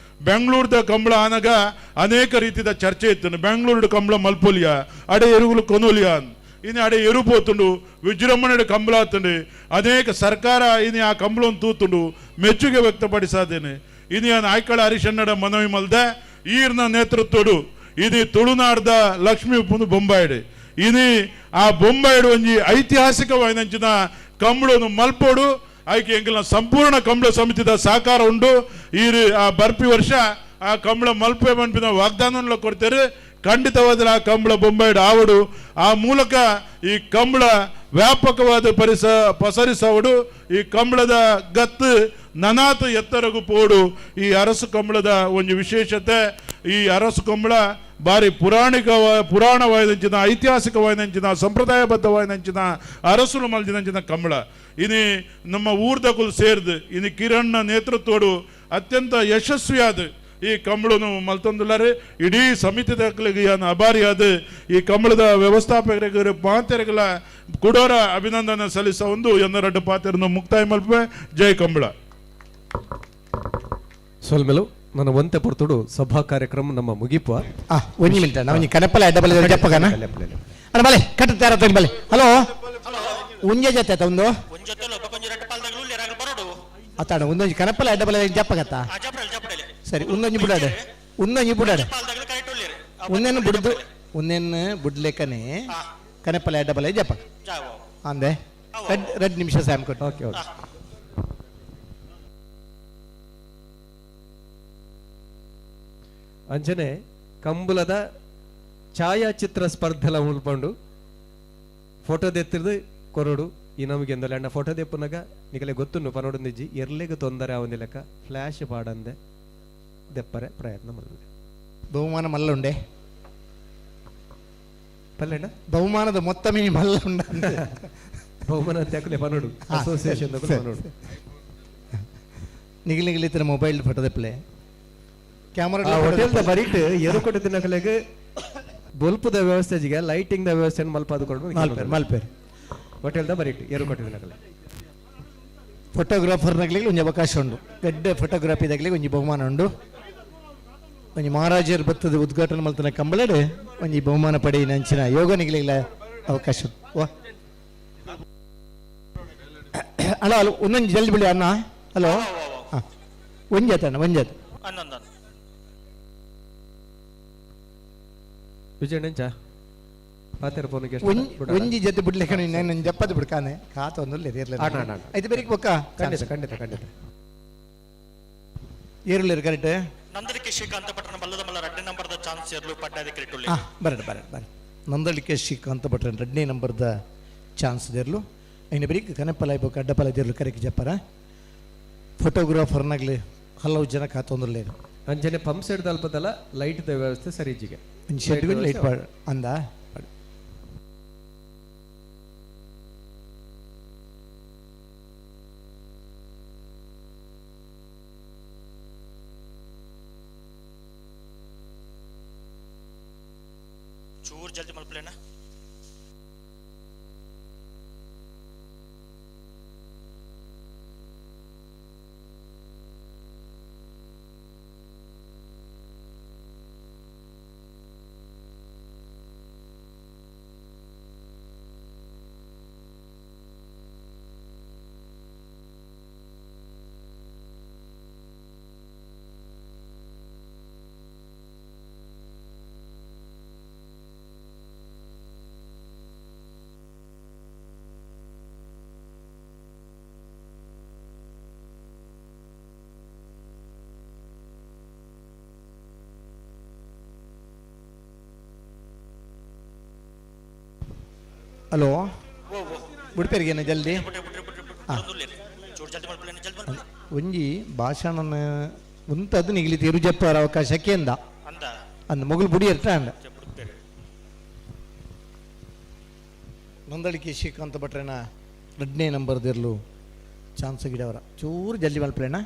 ಬೆಂಗಳೂರದ ಕಂಬಳ ಆನಗ ಅನೇಕ ರೀತಿಯ ಚರ್ಚೆ ಇತ್ತು. ಬೆಂಗಳೂರು ಕಂಬಳ ಮಲ್ಪೊಲಿಯ ಅಡೆ ಎರುಗುಲು ಕೊನೊಲಿಯ ಇನ್ನು ಅಡೆ ಎರು ಪೋತುಂಡು ವಿಜೃಂಭಣೆ ಕಂಬಳ ಆತುಂಡು. ಅನೇಕ ಸರ್ಕಾರ ಇನ್ನು ಆ ಕಂಬಳವನ್ನು ತೂತುಂಡು ಮೆಚ್ಚುಗೆ ವ್ಯಕ್ತಪಡಿಸಾದೇನೆ. ಇನ್ನು ನಾಯ್ಕಳ ಹರಿಶನ್ನಡ ಮನವಿ ಮಲ್ದೆ ಈರ್ನ ನೇತೃತ್ವಡು ಇದು ತುಳುನಾಡ್ದ ಲಕ್ಷ್ಮೀ ಉಪ್ಪುಂದು ಬೊಂಬಾಯಿಡು. ಇನಿ ಆ ಬೊಂಬಾಯಿಡು ಒಂಜಿ ಐತಿಹಾಸಿಕವಾಯಿನಂಚಿನ ಕಂಬಳನು ಮಲ್ಪೋಡು. ಆಯ್ಕೆ ಎಂಕಲ್ನ ಸಂಪೂರ್ಣ ಕಂಬಳ ಸಮಿತಿದ ಸಹಕಾರ ಉಂಡು. ಈ ಆ ಬರ್ಪಿ ವರ್ಷ ಆ ಕಂಬಳ ಮಲ್ಪೆ ಮನ್ಪಿನ ವಾಗ್ದಾನವನ್ನು ಕೊಡ್ತಾರೆ. ಖಂಡಿತವಾದ ಆ ಕಂಬಳ ಬೊಂಬಾಯಿಡು ಆವಡು. ಆ ಮೂಲಕ ಈ ಕಂಬಳ ವ್ಯಾಪಕವಾದ ಪಸರಿಸವಡು. ಈ ಕಂಬಳದ ಗತ್ತು ನನಾತು ಎತ್ತರಗು ಪೋಡು. ಈ ಅರಸು ಕಂಬಳದ ಒಂದು ವಿಶೇಷತೆ. ಈ ಅರಸು ಕಂಬಳ ಭಾರಿ ಪುರಾಣವಾದಂಚಿನ, ಐತಿಹಾಸಿಕವಾದಂಚಿನ, ಸಂಪ್ರದಾಯಬದ್ಧವಾದಂಚಿನ ಅರಸುಲು ಮಲ್ದಿನಂಚಿನ ಕಂಬಳ. ಇನಿ ನಮ್ಮ ಊರ್ದಕುಲು ಸೇರ್ದು ಇನಿ ಕಿರಣ್ನ ನೇತೃತ್ವಡು ಅತ್ಯಂತ ಯಶಸ್ವಿಯಾದ ಈ ಕಂಬಳನು ಮಲ್ತೊಂದುಲ್ಲಾರೆ. ಇಡೀ ಸಮಿತಿದಕ್ಲಿಗೆ ಅಭಾರಿಯಾದ ಈ ಕಂಬಳದ ವ್ಯವಸ್ಥಾಪಕರಿಗೆ ಪಾತೆರಗಳ ಕುಡೋರ ಅಭಿನಂದನೆ ಸಲ್ಲಿಸ ಒಂದು ಎನ್ನರಡ್ಡು ಪಾತೆರನ್ನು ಮುಕ್ತಾಯ ಮಲ್ಪೆ. ಜೈ ಕಂಬಳ. ಸೊಲ್ಮೆಲು ನನ್ನ ಒಂತೆ ಪೊರ್ತುಡು ಸಭಾ ಕಾರ್ಯಕ್ರಮ ನಮ್ಮ ಮುಗಿಪ. ಒಂಜಿ ಮಿನಿಟ್ ನಾವು ಕನಪಲೆ ಅಡ್ಡಬಲೆ ಜಪ್ಪಗನ ಅಣ್ಣ ಬಲೆ ಕಟ್ಟ ತಯಾರ ಬಲೆ. ಹಲೋ ಒಂಜೆ ಜೊತೆ ಆತ ಒಂದು ಅತ್ತಾಡ ಒಂದೊಂಜಿ ಕನಪಲೆ ಅಡ್ಡಬಲೆ ಜಪ್ಪಗತ್ತ ಸರಿ. ಒಂದೊಂಜಿ ಬುಡಾಡೆ ಒಂದೊಂಜಿ ಬುಡಾಡೆ ಒಂದೇನು ಬುಡ್ದು ಒಂದೇನು ಬುಡ್ಲೇಕನೆ ಕನಪಲೆ ಅಡ್ಡಬಲೆ ಜಪ್ಪ ಅಂದೆ 2 ನಿಮಿಷ ಸ್ಯಾಮ್ ಕೊಟ್ಟು. Okay okay. ಅಂಚನೆ ಕಂಬುಲದ ಛಾಯಾಚಿತ್ರ ಸ್ಪರ್ಧೆಲ ಮುಲ್ಪಂಡು ಫೋಟೋ ದೆತ್ತಿರ್ದು ಕೊರಡು ಈ ನಮಗೆ ಎಂದಲ್ಲ ಅಣ್ಣ ಫೋಟೋ ದೆಪ್ಪುನಾಗ ನಿಗಲೆ ಗೊತ್ತುಂಡು ಪನೋಡೊಂದಿಜ್ಜಿ ಎರ್ಲೆಗ್ ತೊಂದರೆ ಆವಂದಿಲಕ್ಕ ಫ್ಲ್ಯಾಶ್ ಪಾಡಂದೆ ದೆಪ್ಪರೆ ಪ್ರಯತ್ನ ಮಲ್ಪುಲೆ. ಬಹುಮಾನ ಮಲ್ಲ ಉಂಡೆ ಪಲ್ಲೆಣ್ಣ ಬಹುಮಾನದ ಮೊತ್ತ ಮಿನಿ ಮಲ್ಲ ಉಂಡ ಬಹುಮಾನ ತ್ಯಾಕಲೆ ಪನೋಡು ಅಸೋಸಿಯೇಷನ್ ಪನೋಡು ನಿಗಲಿ ನಿಗಲಿತರ ಮೊಬೈಲ್ ಫೋಟೋ ದೆಪ್ಪಲೆ ಕ್ಯಾಮರಾ ಹೋಟೆಲ್ the ಬರಿಟ್ ಎರುಕೊಟ್ಟು ತಿನ್ನಕಲೆಗ್ ಬೊಲ್ಪುದ ವ್ಯವಸ್ಥೆ ಜಿಗೆ ಲೈಟಿಂಗ್ the ವ್ಯವಸ್ಥೆ ಮಲ್ಪಾದು ಕೊಡು ಮಲ್ಪೇರ್ ಮಲ್ಪೇರ್ ಹೋಟೆಲ್ the ಬರಿಟ್ ಎರುಕೊಟ್ಟು ತಿನ್ನಕಲೆ ಫೋಟೋಗ್ರಾಫರ್ನಗ್ಲಿಗೆ ಒಂಜಿ ಅವಕಾಶ ಉಂಡು. ಗಡ್ಡೆ ಫೋಟೋಗ್ರಫಿ ದಗ್ಲಿಗೆ ಒಂಜಿ ಬಹುಮಾನ ಉಂಡು. ಒಂಜಿ ಮಹಾರಾಜರ್ ಬತ್ತದ ಉದ್ಘಾಟನೆ ಮಲ್ತನ ಕಂಬಳಡ್ ಒಂಜಿ ಬಹುಮಾನ ಪಡೆಯಿನ ಅಂಚಿನ ಯೋಗ ನಿಗಲಿಗ್ಲ ಅವಕಾಶ ಉಂಡು. ವಾ ಹಲೋ ಹಲೋ ಒಂದೊಂದು ಜಲ್ದಿ ಬಿಡಿ ಅಣ್ಣ. ಹಲೋ ಹಾಂ ಒಂಜಾತ ಅಣ್ಣ ಒಂಜಾತ. ವಿಜಯಣ್ಣಂಚ ಪಾತೆರ ಫೋನ್ಗೆ ಒಂಜಿ ಜೊತೆ ಬಿಡ್ಲಿಕ್ಕೆ ನಾನು ಜಪ್ಪದ ಬಿಡ್ಕಾನೆ ಕಾತ ಒಂದು ಇರಲಿಲ್ಲ. ಆಯ್ತು ಬೇರೆ ಬೊಕ್ಕ ಖಂಡಿತ ಖಂಡಿತ ಖಂಡಿತ ಏರುಲೇರು ಕರೆಕ್ಟ್. ನಂದಳಿಕೆ ಶ್ರೀಕಾಂತ ಭಟ್ರನ ಬಲ್ಲದ ಮಲ್ಲ 2 ನಂಬರ್ದ ಚಾನ್ಸ್ ಏರ್ಲು ಪಡ್ಡಾದ ಕ್ರಿಕೆಟ್. ಹಾಂ ಬರಡ ಬರಡ ಬರ ನಂದಳಿಕೆ ಶ್ರೀಕಾಂತ ಭಟ್ರನ 2ನೇ ನಂಬರ್ದ ಚಾನ್ಸ್ ದೇರ್ಲು. ಐನ ಬರೀಕ್ ಕನಪಲ ಬೊಕ್ಕ ಅಡ್ಡಪಲ ದೇರ್ಲು ಕರೆಕ್ ಜಪ್ಪರ ಫೋಟೋಗ್ರಾಫರ್ನಾಗ್ಲಿ ಹಲವು ಜನ ಕಾತೊಂದುಲ್ಲೇರು. ಅಂಚನೆ ಪಂಪ್ ಸೆಟ್ ದಲ್ಪದಲ್ಲ ಲೈಟ್ the ವ್ಯವಸ್ಥೆ ಸರಿ ಇಜ್ಜಿಗೆ ಶೆಡ್ ಲೈಟ್ ಅಂದ ಚೂರ್ ಜಲ್ದಿ ಮಲ್ಪಲೇನ. ಹಲೋ ಬಿಡ್ಪೇರಿಗೇನ ಜಲ್ದಿ ಒಂಜಿ ಭಾಷಣ ಉಂತದ್ದು ನಿಗಲಿ ತಿರುಜಪ್ಪರ ಅವಕಾಶಕ್ಕೆ ಎಂದ ಅಂದ್ ಮೊಗಲು ಬುಡಿ ಇರ್ತಾಂಡ ನೊಂದಳಿಕೆ ಶ್ರೀಕಾಂತ ಭಟ್ರನ 2ನೇ ನಂಬರ್ದಿರಲು ಚಾನ್ಸ್ ಗಿಡವರ ಚೂರು ಜಲ್ದಿ ಮಲ್ಪಲೇನ.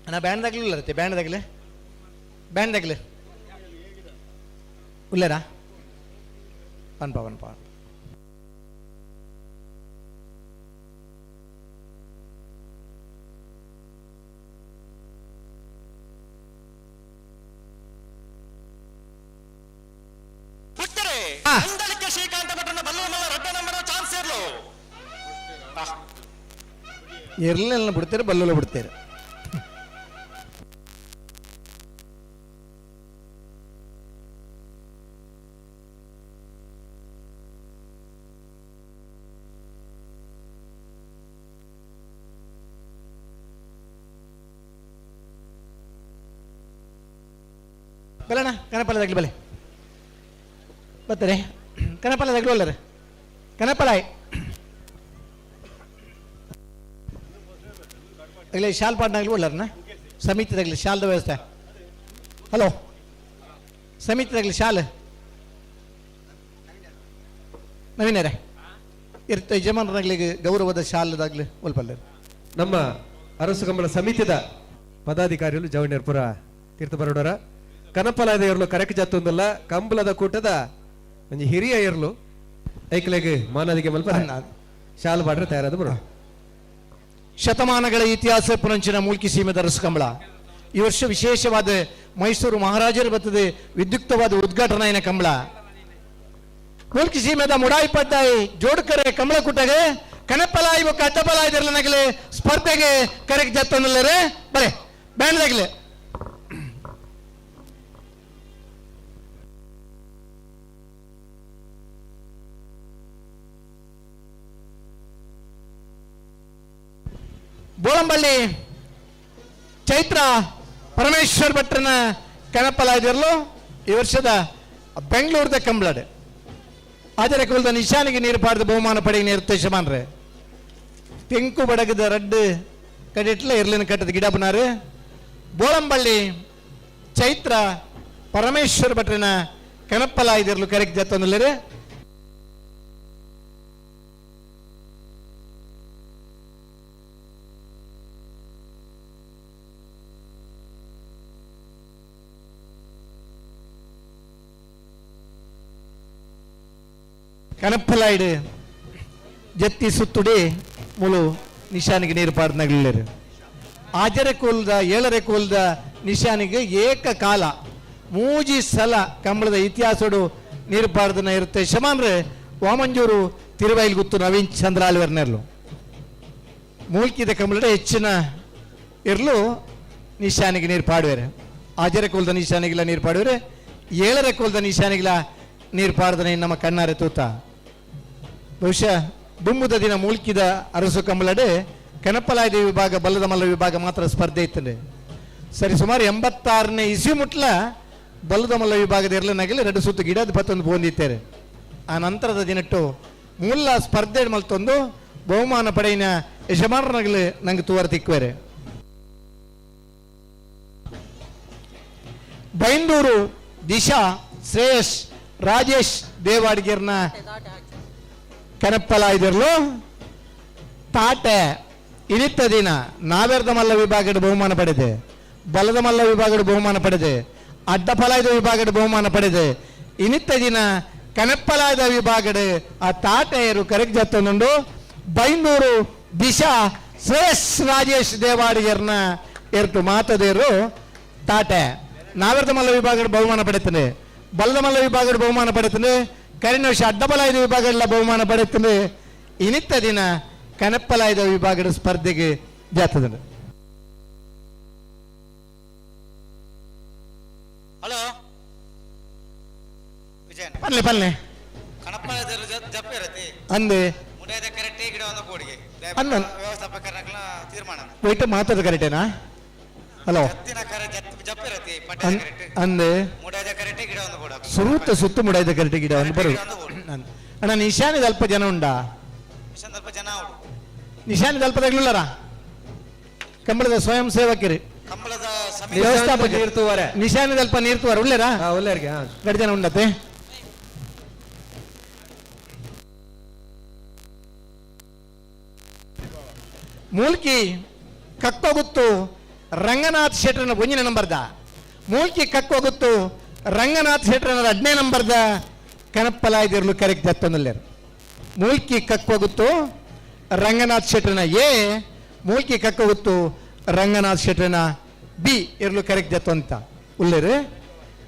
ಅಣ್ಣ ಬ್ಯಾಂಡ್ ದಾಗಲಿ ಉಲ್ಲರತ್ತೆ, ಬ್ಯಾಂಡ್ ದಾಗಲಿ, ಬ್ಯಾಂಡ್ ದಾಗಲಿ ಉಲ್ಲೇರಾ? ಪನ್ಪ ಪನ್ಪ ನಂದಳಿಕೆ ಶ್ರೀಕಾಂತ ಭಟ್ರನ ಬಲ್ಲಮಲ್ಲ ರಡ್ಡ ನಂಬರ್ ಚಾನ್ಸ್ ಇರ್ಲು ಎರ್ಲೆಲ್ಲ ಬಿಡ್ತಾರೆ, ಬಲ್ಲಲ್ಲ ಬಿಡ್ತಾರೆ. ಬಲಣ್ಣ ಕನಪಲ್ಲದಾಗ್ಲಿ ಬಲೆ ಬರ್ತಾರೆ. ಕನಪಲ್ಲದಾಗ್ಲಿ ಒಲ್ಲರೆ ಕನಪಲಾಯ್ ಆಗಲಿ ಶಾಲ್ ಪಾಡ್ನಾಗ್ಲಿ ಒಳ್ಳಾರನ ಸಮಿತಿದಾಗಲಿ ಶಾಲ್ದ ವ್ಯವಸ್ಥೆ. ಹಲೋ ಸಮಿತಿದಾಗಲಿ ಶಾಲ್ ನವೀನರೇ ಇರ್ತ ಯಜಮಾನರಾಗ್ಲಿ ಗೌರವದ ಶಾಲ್ದಾಗ್ಲಿ ಒಲ್ಪಲ್ಲ. ನಮ್ಮ ಅರಸು ಕಂಬಳ ಸಮಿತಿದ ಪದಾಧಿಕಾರಿಗಳು ಜವಣ್ಯರ್ಪುರ ತೀರ್ಥ ಬರೋಡರ ಕನಪಲಾದ ಇರ್ಲು ಕರೆಕ್ ಜಾತೊಂದಲ್ಲ ಕಂಬಳದ ಕೂಟದ ಒಂಜಿ ಹಿರಿಯ ಇರ್ಲು ಐಕ್ಲೆಗ್ ಮಾನದಿಗೆ ಮಲ್ಪ ಶಾಲ್ ಬಾಡ್ರೆ ತಯಾರಾದ ಬರೋ. ಶತಮಾನಗಳ ಇತಿಹಾಸ ಪುನಂಚಿನ ಮೂಲ್ಕಿ ಸೀಮೆದ ಅರಸು ಕಂಬಳ ಈ ವರ್ಷ ವಿಶೇಷವಾದ ಮೈಸೂರು ಮಹಾರಾಜರು ಬರ್ತದೆ ವಿದ್ಯುಕ್ತವಾದ ಉದ್ಘಾಟನೆಯ ಕಂಬಳ. ಮೂಲ್ಕಿ ಸೀಮೆದ ಮುಡಾಯಿ ಪಡ್ಡಾಯಿ ಜೋಡ್ಕರೆ ಕಂಬಳ ಕೂಟಗೆ ಕನಪಲಾಯಿ ಬೊಕ್ಕ ಅಡ್ಡಪಲಾಯಿ ನಗಲೆ ಸ್ಪರ್ಧೆಗೆ ಕರೆಕ್ ಜತ್ತೊಂದಲ್ಲರೆ ಬರೆ ಬ್ಯಾಂಡ್ದಾಗ್ಲೆ. ಬೋಳಂಬಳ್ಳಿ ಚೈತ್ರ ಪರಮೇಶ್ವರ್ ಭಟ್ರನ ಕನಪಲಾಯ್ದಿರಲು ಈ ವರ್ಷದ ಬೆಂಗಳೂರದ ಕಂಬಳಡೆ ಆದರೆ ಕುಲ್ದ ನಿಶಾನಿಗೆ ನೀರು ಪಾಡ್ದ ಬಹುಮಾನ ಪಡೆಯ ನೀರು ಯಜಮಾನ್ರೆ. ತೆಂಕು ಬಡಗದ ರಡ್ಡು ಕಡಿಟ್ಲ ಇರ್ಲಿನ ಕಟ್ಟದ ಗಿಡ ಬನಾರು. ಬೋಳಂಬಳ್ಳಿ ಚೈತ್ರ ಪರಮೇಶ್ವರ್ ಭಟ್ರನ ಕನಪಲಾಯ್ದಿರಲು ಕರೆಕ್ಟ್ ಜತ್ತೊಂದಲ್ಲರೆ. ಕನಪ್ಪಲಾಯ್ಡು ಜತ್ತಿ ಸುತ್ತುಡಿ ಮುಳು ನಿಶಾನಿಗೆ ನೀರು ಪಾಡ್ನಗ್ಲಿಲ್ಲರು. ಆಜರೆ ಕೋಲ್ದ ಏಳರೆ ಕೋಲ್ದ ನಿಶಾನಿಗೆ ಏಕಕಾಲ ಮೂಜಿ ಸಲ ಕಂಬಳದ ಇತಿಹಾಸಡು ನೀರು ಪಾಡ್ದನ ಇರುತ್ತೆ. ಶಮಾನ್ರೆ ವಾಮಂಜೂರು ತಿರುವೈಲ್ ಗುತ್ತು ನವೀನ್ ಚಂದ್ರ ಆಳ್ವೆರ್ನೆರ್ಲು ಮೂಲ್ಕಿದ ಕಂಬಳಡೆ ಹೆಚ್ಚಿನ ಇರ್ಲು ನಿಶಾನಿಗೆ ನೀರು ಪಾಡುವೆರು. ಆಜರೆ ಕೋಲ್ದ ನಿಶಾನಿಗೆಲ್ಲ ನೀರು ಪಾಡುವೆರು, ಏಳರೆ ಕೋಲ್ದ ನಿಶಾನಿಗೆಲ್ಲ ನೀರು ಪಾಡ್ದನೆ ನಮ್ಮ ಕಣ್ಣಾರೆ ತೂತ. ಬಹುಶಃ ದುಂಬುದ ದಿನ ಮೂಲ್ಕಿದ ಅರಸು ಕಂಬಳಡೆ ಕನಪಲಾಯ್ದ ವಿಭಾಗ ಬಲ್ಲದ ಮಲ್ಲ ವಿಭಾಗ ಮಾತ್ರ ಸ್ಪರ್ಧೆ ಇತ್ತಂಡೆ. ಸರಿ ಸುಮಾರು 86ನೇ ಇಸ್ವಿ ಮುಟ್ಲ ಬಲ್ಲದ ಮಲ್ಲ ವಿಭಾಗದ ಇರಲನಾಗಲಿ 2 ಸುತ್ತು ಗಿಡದ ಪತ್ತೊಂದು ಪೋಂದಿತ್ತಾರೆ. ಆ ನಂತರದ ದಿನಟ್ಟು ಮೂಲ ಸ್ಪರ್ಧೆ ಮಲ್ತೊಂದು ಬಹುಮಾನ ಪಡೆಯಿನ ಯಜಮಾನನಾಗಲಿ ನಂಗೆ ತೂವರ ತಿಕ್ಕುವೆರೆ. ಬೈಂದೂರು ದಿಶಾ ಶ್ರೇಯಸ್ ರಾಜೇಶ್ ದೇವಾಡಿಗೆರ್ನ ಕನಪ್ಪಲಾಯ್ದಿರ್ಲು ತಾಟೆ ಇನಿತ್ತ ದಿನ ನಾವೆರ್ದ ಮಲ್ಲ ವಿಭಾಗದ ಬಹುಮಾನ ಪಡೆದೆ, ಬಲದ ಮಲ್ಲ ವಿಭಾಗದ ಬಹುಮಾನ ಪಡೆದೆ, ಅಡ್ಡಫಲಾಯ್ದ ವಿಭಾಗದ ಬಹುಮಾನ ಪಡೆದೆ. ಇನಿತ್ತ ದಿನ ಕನಪ್ಪಲಾಯ್ದ ವಿಭಾಗದ ಆ ತಾಟೆಯರು ಕರೆಕ್ಟ್ ಜತ್ತೊಂದುಂಡು. ಬೈಂದೂರು ದಿಶಾ ಶ್ರೇಯಸ್ ರಾಜೇಶ್ ದೇವಾಡಿಗೆರ್ನ ಎರ್ಟು ಮಾತದೇರು ತಾಟೆ ನಾವೆರ್ದ ಮಲ್ಲ ವಿಭಾಗದ ಬಹುಮಾನ ಪಡೆಯುತ್ತದೆ, ಬಲದ ಮಲ್ಲ ವಿಭಾಗದ ಬಹುಮಾನ ಪಡೆಯುತ್ತದೆ, ಕರಿನ ವರ್ಷ ಅಡ್ಡಬಲಾಯ್ದ ವಿಭಾಗದ ಬಹುಮಾನ ಪಡೆಯುತ್ತದೆ. ಇನಿತ್ತ ದಿನ ಕನಪ್ಪಲಾಯ್ದ ವಿಭಾಗದ ಸ್ಪರ್ಧೆಗೆ ಜಾತದ. ಹಲೋ ಪಲ್ಲೆ ಪಲ್ಲೆ ಅಂದೆ ಹೋಯ್ತು ಮಾತಾಡೋದು ಕರೆಕ್ಟೇನಾ? ಹಲೋ ಅಂದೆ ಸುರುತ್ತ ಸುತ್ತು ಮುಡಾಯ್ದ ಕರೆಕ್ಟ್ ಗಿಡ ಒಂದು ಬರು. ಅಣ್ಣ ನಿಶಾನಿದ ಅಲ್ಪ ಜನ ಉಂಡಾ? ನಿಶಾನ್ ಜನ ಅವಡು. ನಿಶಾನ್ ದಲ್ಪದಾಗ್ಲುಳ್ಳಾರ ಕಂಬಳದ ಸ್ವಯಂ ಸೇವಕರು ಕಂಬಳದ ವ್ಯವಸ್ಥಾಪಕ ನೀರ್ತುವರೆ. ನಿಶಾನ ದಲ್ಪ ನೀರ್ತುವರೆ ಉಳ್ಳೇರಾ? ಉಳ್ಳೇರಿಗೆ. ಗಡಿ ಜನ ಉಂಡತೆ. ಮೂಲ್ಕಿ ಕಕ್ಕೋಗುತ್ತು ರಂಗನಾಥ್ ಶೆಟ್ಟರನ ಒಂದನೇ ನಂಬರ್ದ, ಮೂಲ್ಕಿ ಕಕ್ಕೋಗುತ್ತು ರಂಗನಾಥ್ ಶೆಟ್ಟರನ 2ನೇ ನಂಬರ್ದ ಕನಪ್ಪಲಾಯ್ದಿರ್ಲು ಕರೆಕ್ಟ್ ದತ್ತೊಂದುಲ್ಲೇರು. ಮೂಲ್ಕಿ ಕಕ್ಕೋಗುತ್ತು ರಂಗನಾಥ್ ಶೆಟ್ಟರನ ಎ, ಮೂಲ್ಕಿ ಕಕ್ಕೋಗುತ್ತು ರಂಗನಾಥ್ ಶೆಟ್ಟರನ ಬಿ ಇರ್ಲು ಕರೆಕ್ಟ್ ದತ್ತೊಂತ ಉಲ್ಲೇರು.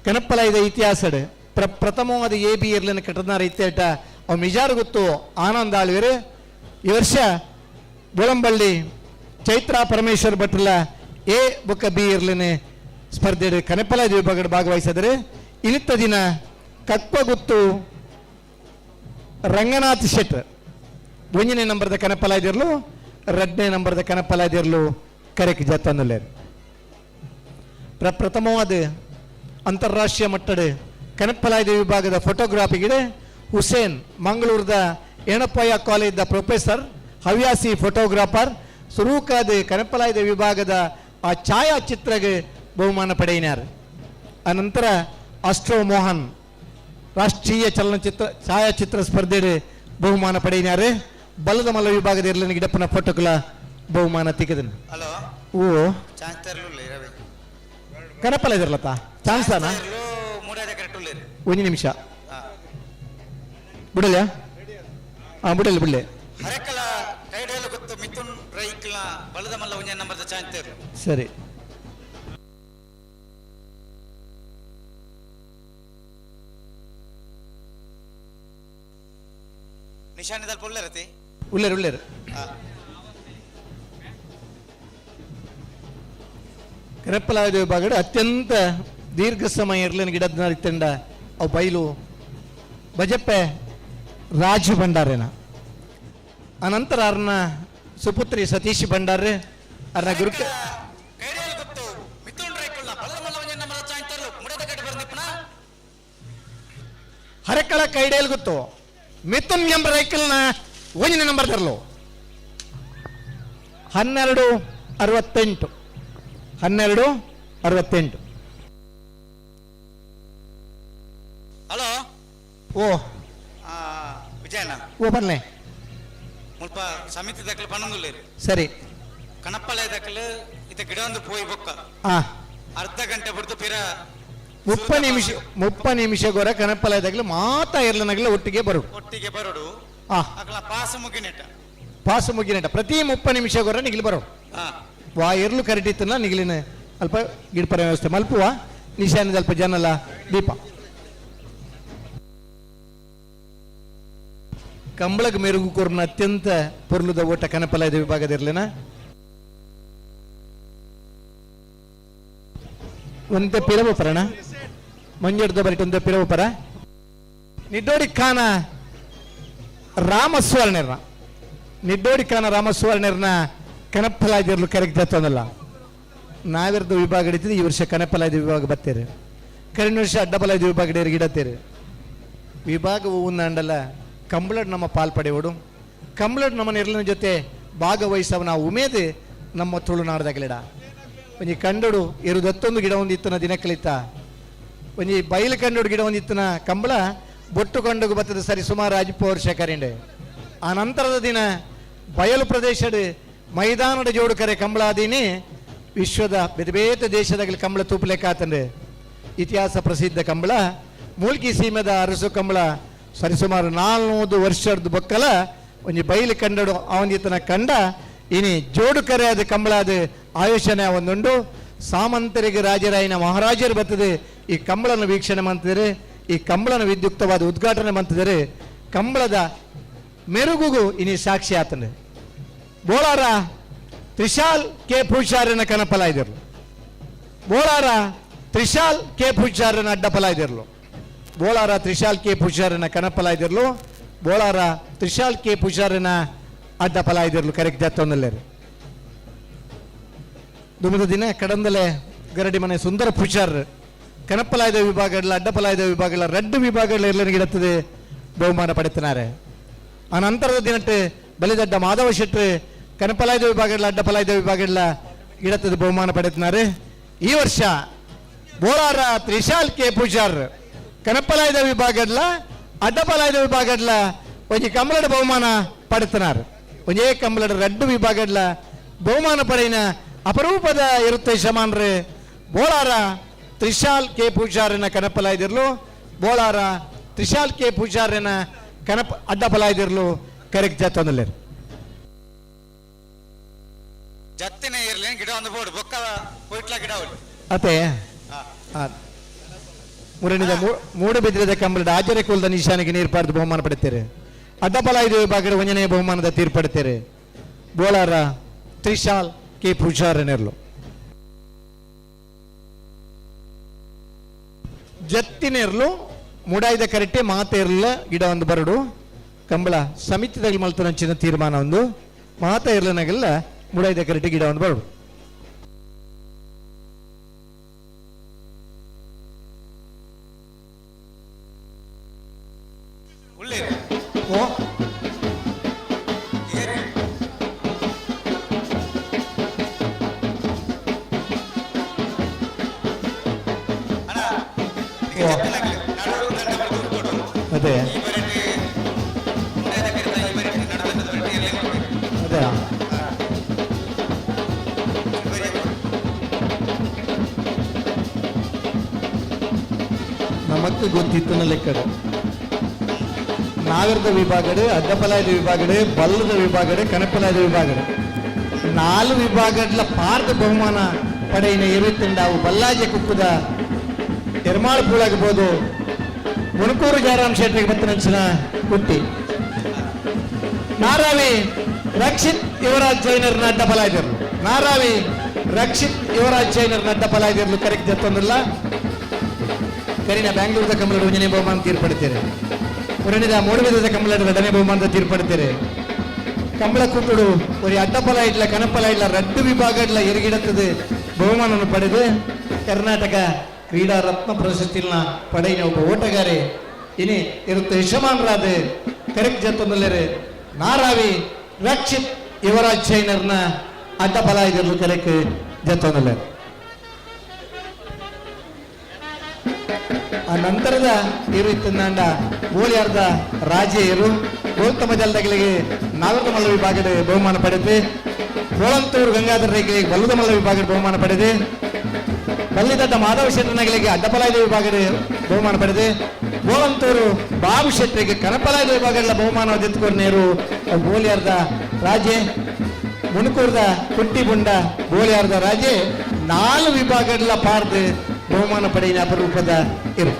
ಕನಪ್ಪಲಾಯ್ದ ಇತಿಹಾಸಡ್ ಪ್ರಥಮವಾದ ಎ ಬಿ ಇರ್ಲಿನ ಕಟ್ಟದನಾರ ಇತ್ತೇಟ ಅವ್ ಮಿಜಾರು ಗೊತ್ತು ಆನಂದ ಆಳ್ವಿರು. ಈ ವರ್ಷ ಬೋಳಂಬಳ್ಳಿ ಚೈತ್ರ ಪರಮೇಶ್ವರ್ ಭಟ್ರಲ ಎ ಬೊಕ್ಕ ಬಿ ಇರ್ಲಿನ ಸ್ಪರ್ಧೆ ಕನಪಲಾದ ವಿಭಾಗದ ಭಾಗವಹಿಸಿದರೆ ಇನಿತ್ತ ದಿನ ಕಕ್ವಗುತ್ತು ರಂಗನಾಥ್ ಶೆಟ್ಟರ್ 1ನೇ ನಂಬರ್ದ ಕನಪಲಾದಿರ್ಲು, 2ನೇ ನಂಬರ್ದ ಕನಪಲಾದಿರ್ಲು ಕರೆಕ್ ಜತ್ತನ್ನುಲ್ಲೇರು. ಪ್ರಥಮವಾದ ಅಂತಾರಾಷ್ಟ್ರೀಯ ಮಟ್ಟದ ಕನಪಲಾಯ್ದ ವಿಭಾಗದ ಫೋಟೋಗ್ರಾಫಿಗೆ ಹುಸೇನ್ ಮಂಗಳೂರದ ಎಣಪ್ಪಯ್ಯ ಕಾಲೇಜ್ದ ಪ್ರೊಫೆಸರ್, ಹವ್ಯಾಸಿ ಫೋಟೋಗ್ರಾಫರ್ ಸುರೂಕಾದ ಕನಪಲಾಯ್ದ ವಿಭಾಗದ ಆ ಛಾಯಾಚಿತ್ರಗೆ ಬಹುಮಾನ ಪಡೆಯಿನಾರು. ಅನಂತರ ಅಸ್ಟ್ರೋ ಮೋಹನ್ ರಾಷ್ಟ್ರೀಯ ಚಲನಚಿತ್ರ ಛಾಯಾಚಿತ್ರ ಸ್ಪರ್ಧೆ ಬಹುಮಾನ ಪಡೆಯಿನಾರು. ಬಲದ ಮಲ್ಲ ವಿಭಾಗದ ಇರ್ಲಿನ ಗಿಡಪ್ಪನ ಫೋಟೋಕುಲ ಬಹುಮಾನ ತಿಕ್ಕದನು. ಹಲೋ ಓ ಕನಪಲ ಇದಿರ್ಲತ್ತ ಚಾನ್ಸಾನ ಒಂದು ನಿಮಿಷ ಬಿಡಲ. ಹಾಂ ಬಿಡಲಿ ಬಿಡಲಿ. ಸರಿ. ಉಳ್ಳೇರು ಉಳ್ಳೇರು. ಕರೆಪ್ಪಲಾದ ವಿಭಾಗದ ಅತ್ಯಂತ ದೀರ್ಘ ಸಮಯ ಇರ್ಲಿನ ಗಿಡದ ತಂಡ ಅವು ಬೈಲು ಬಜಪ್ಪೆ ರಾಜು ಭಂಡಾರೇನ. ಅನಂತರ ಅರ್ನ ಸುಪುತ್ರಿ ಸತೀಶ್ ಭಂಡಾರೆ ಅರ್ನ ಗುರು ಹರಕಳ ಕೈಡೇಲ್ ಗೊತ್ತು ಮಿಥುನ್ ಎಂಬ ರೈಕಲ್ನ ಒಂದನೇ ನಂಬರ್ ತರಲು 12:68 12:68. ಹಲೋ ಓ ವಿಜಯಣ್ಣ. ಓ ಬನ್ನಿ ಮುಲ್ಪ ಸಮಿತಿ ದಕ್ಕಲು ಪನ್ನೊಂದುಲ್ಲೇರು. ಸರಿ. ಕಣಪ್ಪಲೆ ದಕ್ಕಲು ಇತ್ತ ಗಿಡ ಒಂದು ಪೋಯಿ ಬೊಕ್ಕ ಅರ್ಧ ಗಂಟೆ ಬಿಡ್ದು ಪಿರ 30 ನಿಮಿಷ ಗೊರ ಕಣಪ್ಪಲೆ ದಕ್ಕಲು ಮಾತಾ ಇರ್ಲನಗಲ ಒಟ್ಟಿಗೆ ಬರು ಒಟ್ಟಿಗೆ ಬರೋಡು. ಅಕಲ ಪಾಸ ಮುಗಿನೆಟ ಪಾಸ ಮುಗಿನೆಟ ಪ್ರತಿ 30 ನಿಮಿಷ ಗೊರ ನಿಗಿಲು ಬರೋಡು. ವಾ ಎರ್ಲು ಕರೆಟಿತ್ತನ ನಿಗಿಲಿನ ಅಲ್ಪ ಗಿಡಪರ ವ್ಯವಸ್ಥೆ ಮಲ್ಪುವ ನಿಶಾನದ ಅಲ್ಪ ಜನಲ ದೀಪ ಕಂಬಳಗ ಮೆರುಗು ಕೊರ್ನ ಅತ್ಯಂತ ಪೊರ್ಲುದ ಓಟ ಕನಪಲಾಯದ ವಿಭಾಗದಿರ್ಲಿನ ಒಂತೆ ಪಿರವು ಪರಣ ಮಂಜಡ್ದ ಬರಿಟ್ ಒಂತೆ ಪಿರವು ಪರ ನಿಡ್ಡೋಡಿ ಖಾನ ರಾಮಸ್ವರ್ಣರ್ನ ನಿಡ್ಡೋಡಿ ಖಾನ ರಾಮಸ್ವರ್ಣರ್ನ ಕನಪಲಾಯ್ದಿರ್ಲು ಕರೆಕ್ಟ್ ತನ್ನಲ್ಲ ನಾವಿರ್ದ ವಿಭಾಗ ಹಿಡಿತಿದ್ದು ಈ ವರ್ಷ ಕನಪಲಾಯ್ದ ವಿಭಾಗ ಬತ್ತೀರಿ, ಕರಿನ ವರ್ಷ ಅಡ್ಡಬಲಾಯ್ದ ವಿಭಾಗ ಹಿಡಿಯರಿಗೆ ಇಡತ್ತೀರಿ. ವಿಭಾಗ ಹೂವುಂಡಲ್ಲ ಕಂಬಳಡ್ ನಮ್ಮ ಪಾಲ್ಪಡೆಯೋಡು ಕಂಬಳಡ್ ನಮ್ಮ ನೆರಳಿನ ಜೊತೆ ಭಾಗವಹಿಸವ ನಾವು ಉಮೇದು ನಮ್ಮ ತುಳುನಾಡದಾಗಲಿಡ. ಒಂಜಿ ಕಂಡಡು ಎರುದತ್ತೊಂದು ಗಿಡ ಒಂದಿತ್ತನ ದಿನಕಲಿತ ಒಂಜಿ ಬಯಲು ಕಂಡಡು ಗಿಡ ಒಂದಿತ್ತನ ಕಂಬಳ ಬೊಟ್ಟು ಕಂಡಗು ಬತ್ತದ ಸರಿ ಸುಮಾರು ಅಜಿಪ್ಪ ವರ್ಷ ಕರಿಂಡೆ. ಆ ನಂತರದ ದಿನ ಬಯಲು ಪ್ರದೇಶದ ಮೈದಾನದ ಜೋಡು ಕರೆ ಕಂಬಳಾದೀನಿ ವಿಶ್ವದ ಬೇರೆ ಬೇರೆ ದೇಶದಾಗಲಿ ಕಂಬಳ ತೂಪಲೆಕ್ಕಾತಂದ್ರೆ ಇತಿಹಾಸ ಪ್ರಸಿದ್ಧ ಕಂಬಳ ಮೂಲ್ಕಿ ಸೀಮೆದ ಅರಸು ಕಂಬಳ ಸರಿಸುಮಾರು 400 ವರ್ಷದ ಬೊಕ್ಕಲ ಒಂಜಿ ಬೈಲು ಕಂಡಡು ಅವನಿತನ ಕಂಡ ಇನಿ ಜೋಡು ಕರೆ ಅದು ಕಂಬಳ ಅದು ಆಯೋಜನೆ ಒಂದುಂಡು. ಸಾಮಂತರಿಗೆ ರಾಜರಾಯನ ಮಹಾರಾಜರು ಬರ್ತದೆ ಈ ಕಂಬಳನ್ನು ವೀಕ್ಷಣೆ ಮಾಡ್ತಿದ್ದಾರೆ, ಈ ಕಂಬಳನ ವಿದ್ಯುಕ್ತವಾದ ಉದ್ಘಾಟನೆ ಮಾಡ್ತಿದ್ದಾರೆ. ಕಂಬಳದ ಮೆರುಗುಗು ಇನಿ ಸಾಕ್ಷಿ ಆತನೆ ಬೋಳಾರ ತ್ರಿಶಾಲ್ ಕೆ ಪೂಜಾರನ ಕನಪಲ ಇದಿರ್ಲು, ಬೋಳಾರ ತ್ರಿಶಾಲ್ ಕೆ ಪೂಜಾರನ ಅಡ್ಡಪಲ ಇದಿರ್ಲು, ಬೋಳಾರ ತ್ರಿಶಾಲ್ ಕೆ ಪೂಜಾರನ ಕನಪಲ ಇದಿರ್ಲು, ಬೋಳಾರ ತ್ರಿಶಾಲ್ ಕೆ ಪೂಜಾರನ ಅಡ್ಡಪಲ ಇದಿರ್ಲು ಕರೆಕ್ಟ್ ದತ್ತೊಂದಲ್ಲೇರು. ದುಮದ ದಿನ ಕಡಂದಲೆ ಗರಡಿ ಮನೆ ಸುಂದರ ಪೂಜಾರ್ ಕನಪಲಾಯ್ದ ವಿಭಾಗಗಳ ಅಡ್ಡಪಲಾಯ್ದ ವಿಭಾಗಗಳ ರಡ್ಡು ವಿಭಾಗಗಳ ಇರಲಿಗಿಡತ್ತದೆ ಬಹುಮಾನ ಪಡೆಯುತ್ತಾರೆ. ಆ ನಂತರದ ದಿನಟ್ಟು ಬಲಿದಡ್ಡ ಮಾಧವ ಶೆಟ್ರು ಕನಪಲಾಯ್ದ ವಿಭಾಗಡ್ಲ ಅಡ್ಡಪಲಾಯ್ದ ವಿಭಾಗಡ್ಲ ಇಡತದ ಬಹುಮಾನ ಪಡೆದಿದ್ದಾರೆ. ಈ ವರ್ಷ ಬೋಳಾರ ತ್ರಿಶಾಲ್ ಕೆ ಪೂಜಾರ್ ಕನಪಲಾಯ್ದ ವಿಭಾಗಡ್ಲ ಅಡ್ಡಪಲಾಯ್ದ ವಿಭಾಗಡ್ಲ ಒಂಜಿ ಕಮಲಡ ಬಹುಮಾನ ಪಡೆತನಾರ್. ಒಂಜೇ ಕಮಲಡ ರಡ್ಡು ವಿಭಾಗಡ್ಲ ಬಹುಮಾನ ಪಡೆಯಿನ ಅಪರೂಪದ ಇರುತ್ತೆ ಶಮಾನ್ರೆ ಬೋಳಾರ ತ್ರಿಶಾಲ್ ಕೆ ಪೂಜಾರನ ಕನಪಲಾಯ್ದಿರ್ಲು, ಬೋಳಾರ ತ್ರಿಶಾಲ್ ಕೆ ಪೂಜಾರನ ಕನಪ ಅಡ್ಡಪಲಾಯ್ದಿರ್ಲು ಕರೆಕ್ಟ್ ಜಾತೊಂದಲೇರು. ಜತ್ತಿನ ಇರ್ಲಿ ಗಿಡ ಒಂದು ಬೋರ್ಡ್ ಬೊಕ್ಕ ಪೊಯ್ಟ್ಲ ಗಿಡ ಅತೆ ಮೂರನೇದ ಮೂಡುಬಿದ್ರದ ಕಂಬಳದ ಆಚರೆ ಕುಲದ ನಿಶಾನಿಗೆ ನೀರ್ಪಾರ್ದು ಬಹುಮಾನ ಪಡೆಯುತ್ತಾರೆ. ಅಡ್ಡಪಲಾಯ್ದು ವಿಭಾಗದ ಒಂಜನೇ ಬಹುಮಾನದ ತೀರ್ಪಡುತ್ತಾರೆ ಬೋಳಾರ ತ್ರಿಶಾಲ್ ಕೆ ಪೂಜಾರನೆರ್ಲು. ಜತ್ತಿನೆರ್ಲು ಮುಡಾಯ್ದ ಕರೆಕ್ಟೆ ಮಾತೇರ್ಲ ಗಿಡ ಒಂದು ಬರಡು ಕಂಬಳ ಸಮಿತಿದಾಗ ಮಲ್ತನಂಚಿನ ತೀರ್ಮಾನ ಒಂದು ಮಾತ ಇರ್ಲನಾಗೆಲ್ಲ ಮುಡಾಯ್ದ ಕರೆಕ್ಟೆ ಗಿಡ ಒಂದು ಬರಡು. ಅದೇ ಅದೇ ನಮಕ್ ಗೊತ್ತಿತ್ತು ಲೆಕ್ಕಡ ನಾಗರದ ವಿಭಾಗಡೆ ಅಡ್ಡಪಲಾಯದ ವಿಭಾಗಡೆ ಬಲ್ಲದ ವಿಭಾಗಡೆ ಕನಪಲಾಯದ ವಿಭಾಗಡೆ ನಾಲು ವಿಭಾಗಡ್ಲ ಪಾರ್ದ ಬಹುಮಾನ ಪಡೆಯಿನ ಇರುತ್ತಂಡಾವು ಬಲ್ಲಾಜೆ ಕುಕ್ಕುದ ಎರ್ಮಾಳು ಪೂಳಾಗಬಹುದು ಮುಣಕೂರು ಜಯರಾಮ್ ಶೆಟ್ಟರಿಗೆ ಬತ್ತನಂಚಿನ ಕುಟ್ಟಿ ನಾರಾವಿ ರಕ್ಷಿತ್ ಯುವರಾಜ್ ಜೈನರ್ನ ಅಡ್ಡಪಲಾಯ್ದಿರ್ಲು. ನಾರಾವಿ ರಕ್ಷಿತ್ ಯುವರಾಜ್ ಜೈನರ್ನ ಅಡ್ಡಪಲಾಯ್ದಿರ್ಲು ಕರೆಕ್ಟ್ ಜತ್ತೊಂದಿಲ್ಲ. ಕರಿನ ಬ್ಯಾಂಗ್ಳೂರದ ಕಮಲಡು ಒಂಜನೇ ಬಹುಮಾನ ತೀರ್ಪಡುತ್ತಾರೆ. ಪುರಣಿದ ಮೂಡುಬಿದ್ರದ ಕಮಲಡು ಎರಡನೇ ಬಹುಮಾನದ ತೀರ್ಪಡುತ್ತಾರೆ. ಕಂಬಳ ಕೂಟುಡು ஒரு ಅಡ್ಡಪಲ ಇಡ್ಲ ಕನಪಲ ಇಡ್ಲ ರಡ್ಡು ವಿಭಾಗ ಇಡ್ಲ ಎರುಗಿಡತ್ತದೆ ಬಹುಮಾನವನ್ನು ಪಡೆದು ಕರ್ನಾಟಕ ಕ್ರೀಡಾ ರತ್ನ ಪ್ರಶಸ್ತಿನ ಪಡೆಯಿನ ಒಬ್ಬ ಓಟಗಾರೆ ಇನಿ ಇರುತ್ತೆ ಯಶಮಾನರಾದ ಕರೆಕ್ಟ್ ಜತ್ತೊಂದಲ್ಲೇರೆ ನಾರಾವಿ ರಕ್ಷಿತ್ ಯುವರಾಜ್ ಜೈನರ್ನ ಅಡ್ಡಬಲ ಇದಿರಲು ಕರೆಕ್ಟ್ ಜತ್ತೊಂದಲ್ಲೇರೆ. ಆ ನಂತರದ ಇರು ಇತ್ತಂದಾಂಡ ಬೋಳಿಯಾರ್ದ ರಾಜೆಯರು ಗೌತಮ ಜಲದಗಳಿಗೆ ನಾಗರಮಲ್ಲ ವಿಭಾಗದ ಬಹುಮಾನ ಪಡೆದು, ಕೋಳಂತೂರು ಗಂಗಾಧರ ರೈಗಳಿಗೆ ಬಲ್ಲದಮಲ್ಲ ವಿಭಾಗದ ಬಹುಮಾನ ಪಡೆದು, ಬಲ್ಲಿದಡ್ಡ ಮಾಧವ ಶೆಟ್ಟನಗಳಿಗೆ ಅಡ್ಡಪಲಾಯ್ದ ವಿಭಾಗದ ಬಹುಮಾನ ಪಡೆದು, ಗೋಳಂತೂರು ಬಾಬು ಶೆಟ್ಟರಿಗೆ ಕನಪಲಾಯ್ದ ವಿಭಾಗದ ಬಹುಮಾನ ನೇರು ಬೋಲಿಯಾರ್ದ ರಾಜೆ, ಮುಣಕೂರ್ದ ಕುಟ್ಟಿಬುಂಡ ಬೋಲಿಯಾರ್ದ ರಾಜೆ ನಾಲು ವಿಭಾಗಗಳ ಪಾರ್ದು ಬಹುಮಾನ ಪಡೆಯಿನ ಅಪರೂಪದ ಇರು.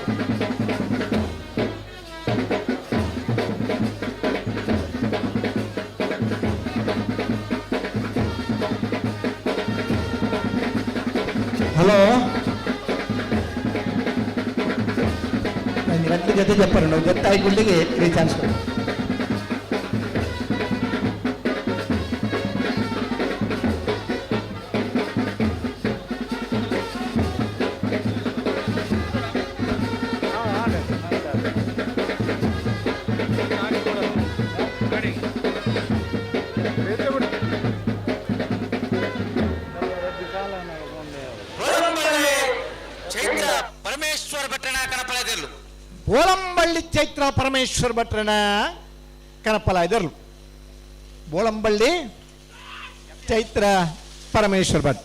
ಹಲೋ ರಟ್ಟು ಜೊತೆ ಜಪ್ಪರು ಜೊತೆ ಆಯ್ಕೊಳ್ಳಿಗೆ ಈ ಚಾನ್ಸ್ ಕೊಡಿ. ಬೋಳಂಬಳ್ಳಿ ಚೈತ್ರ ಪರಮೇಶ್ವರ ಭಟ್ರನ ಕನಪಲಾಯ್ದರ್ಲು. ಬೋಳಂಬಳ್ಳಿ ಚೈತ್ರ ಪರಮೇಶ್ವರ ಭಟ್.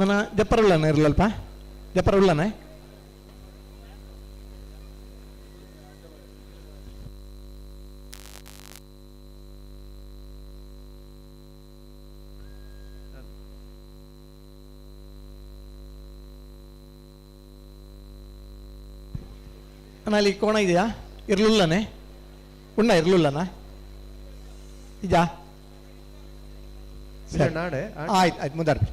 ನನ್ನ ಜಪ್ಪರುಳ್ಳನ ಇರಲಲ್ಪ ಜಪ್ಪರುಳ್ಳನೆ ಅಣ್ಣ ಅಲ್ಲಿ ಕೋಣ ಇದೆಯಾ? ಇರ್ಲಿಲ್ಲನೆ ಉಣ್ಣ ಇರ್ಲಿಲ್ಲನ ಇಜಾ ಸರಿ ನಾಡೆ ಆಯ್ತು ಆಯ್ತು ಮುಂದಾಡ್ರಿ.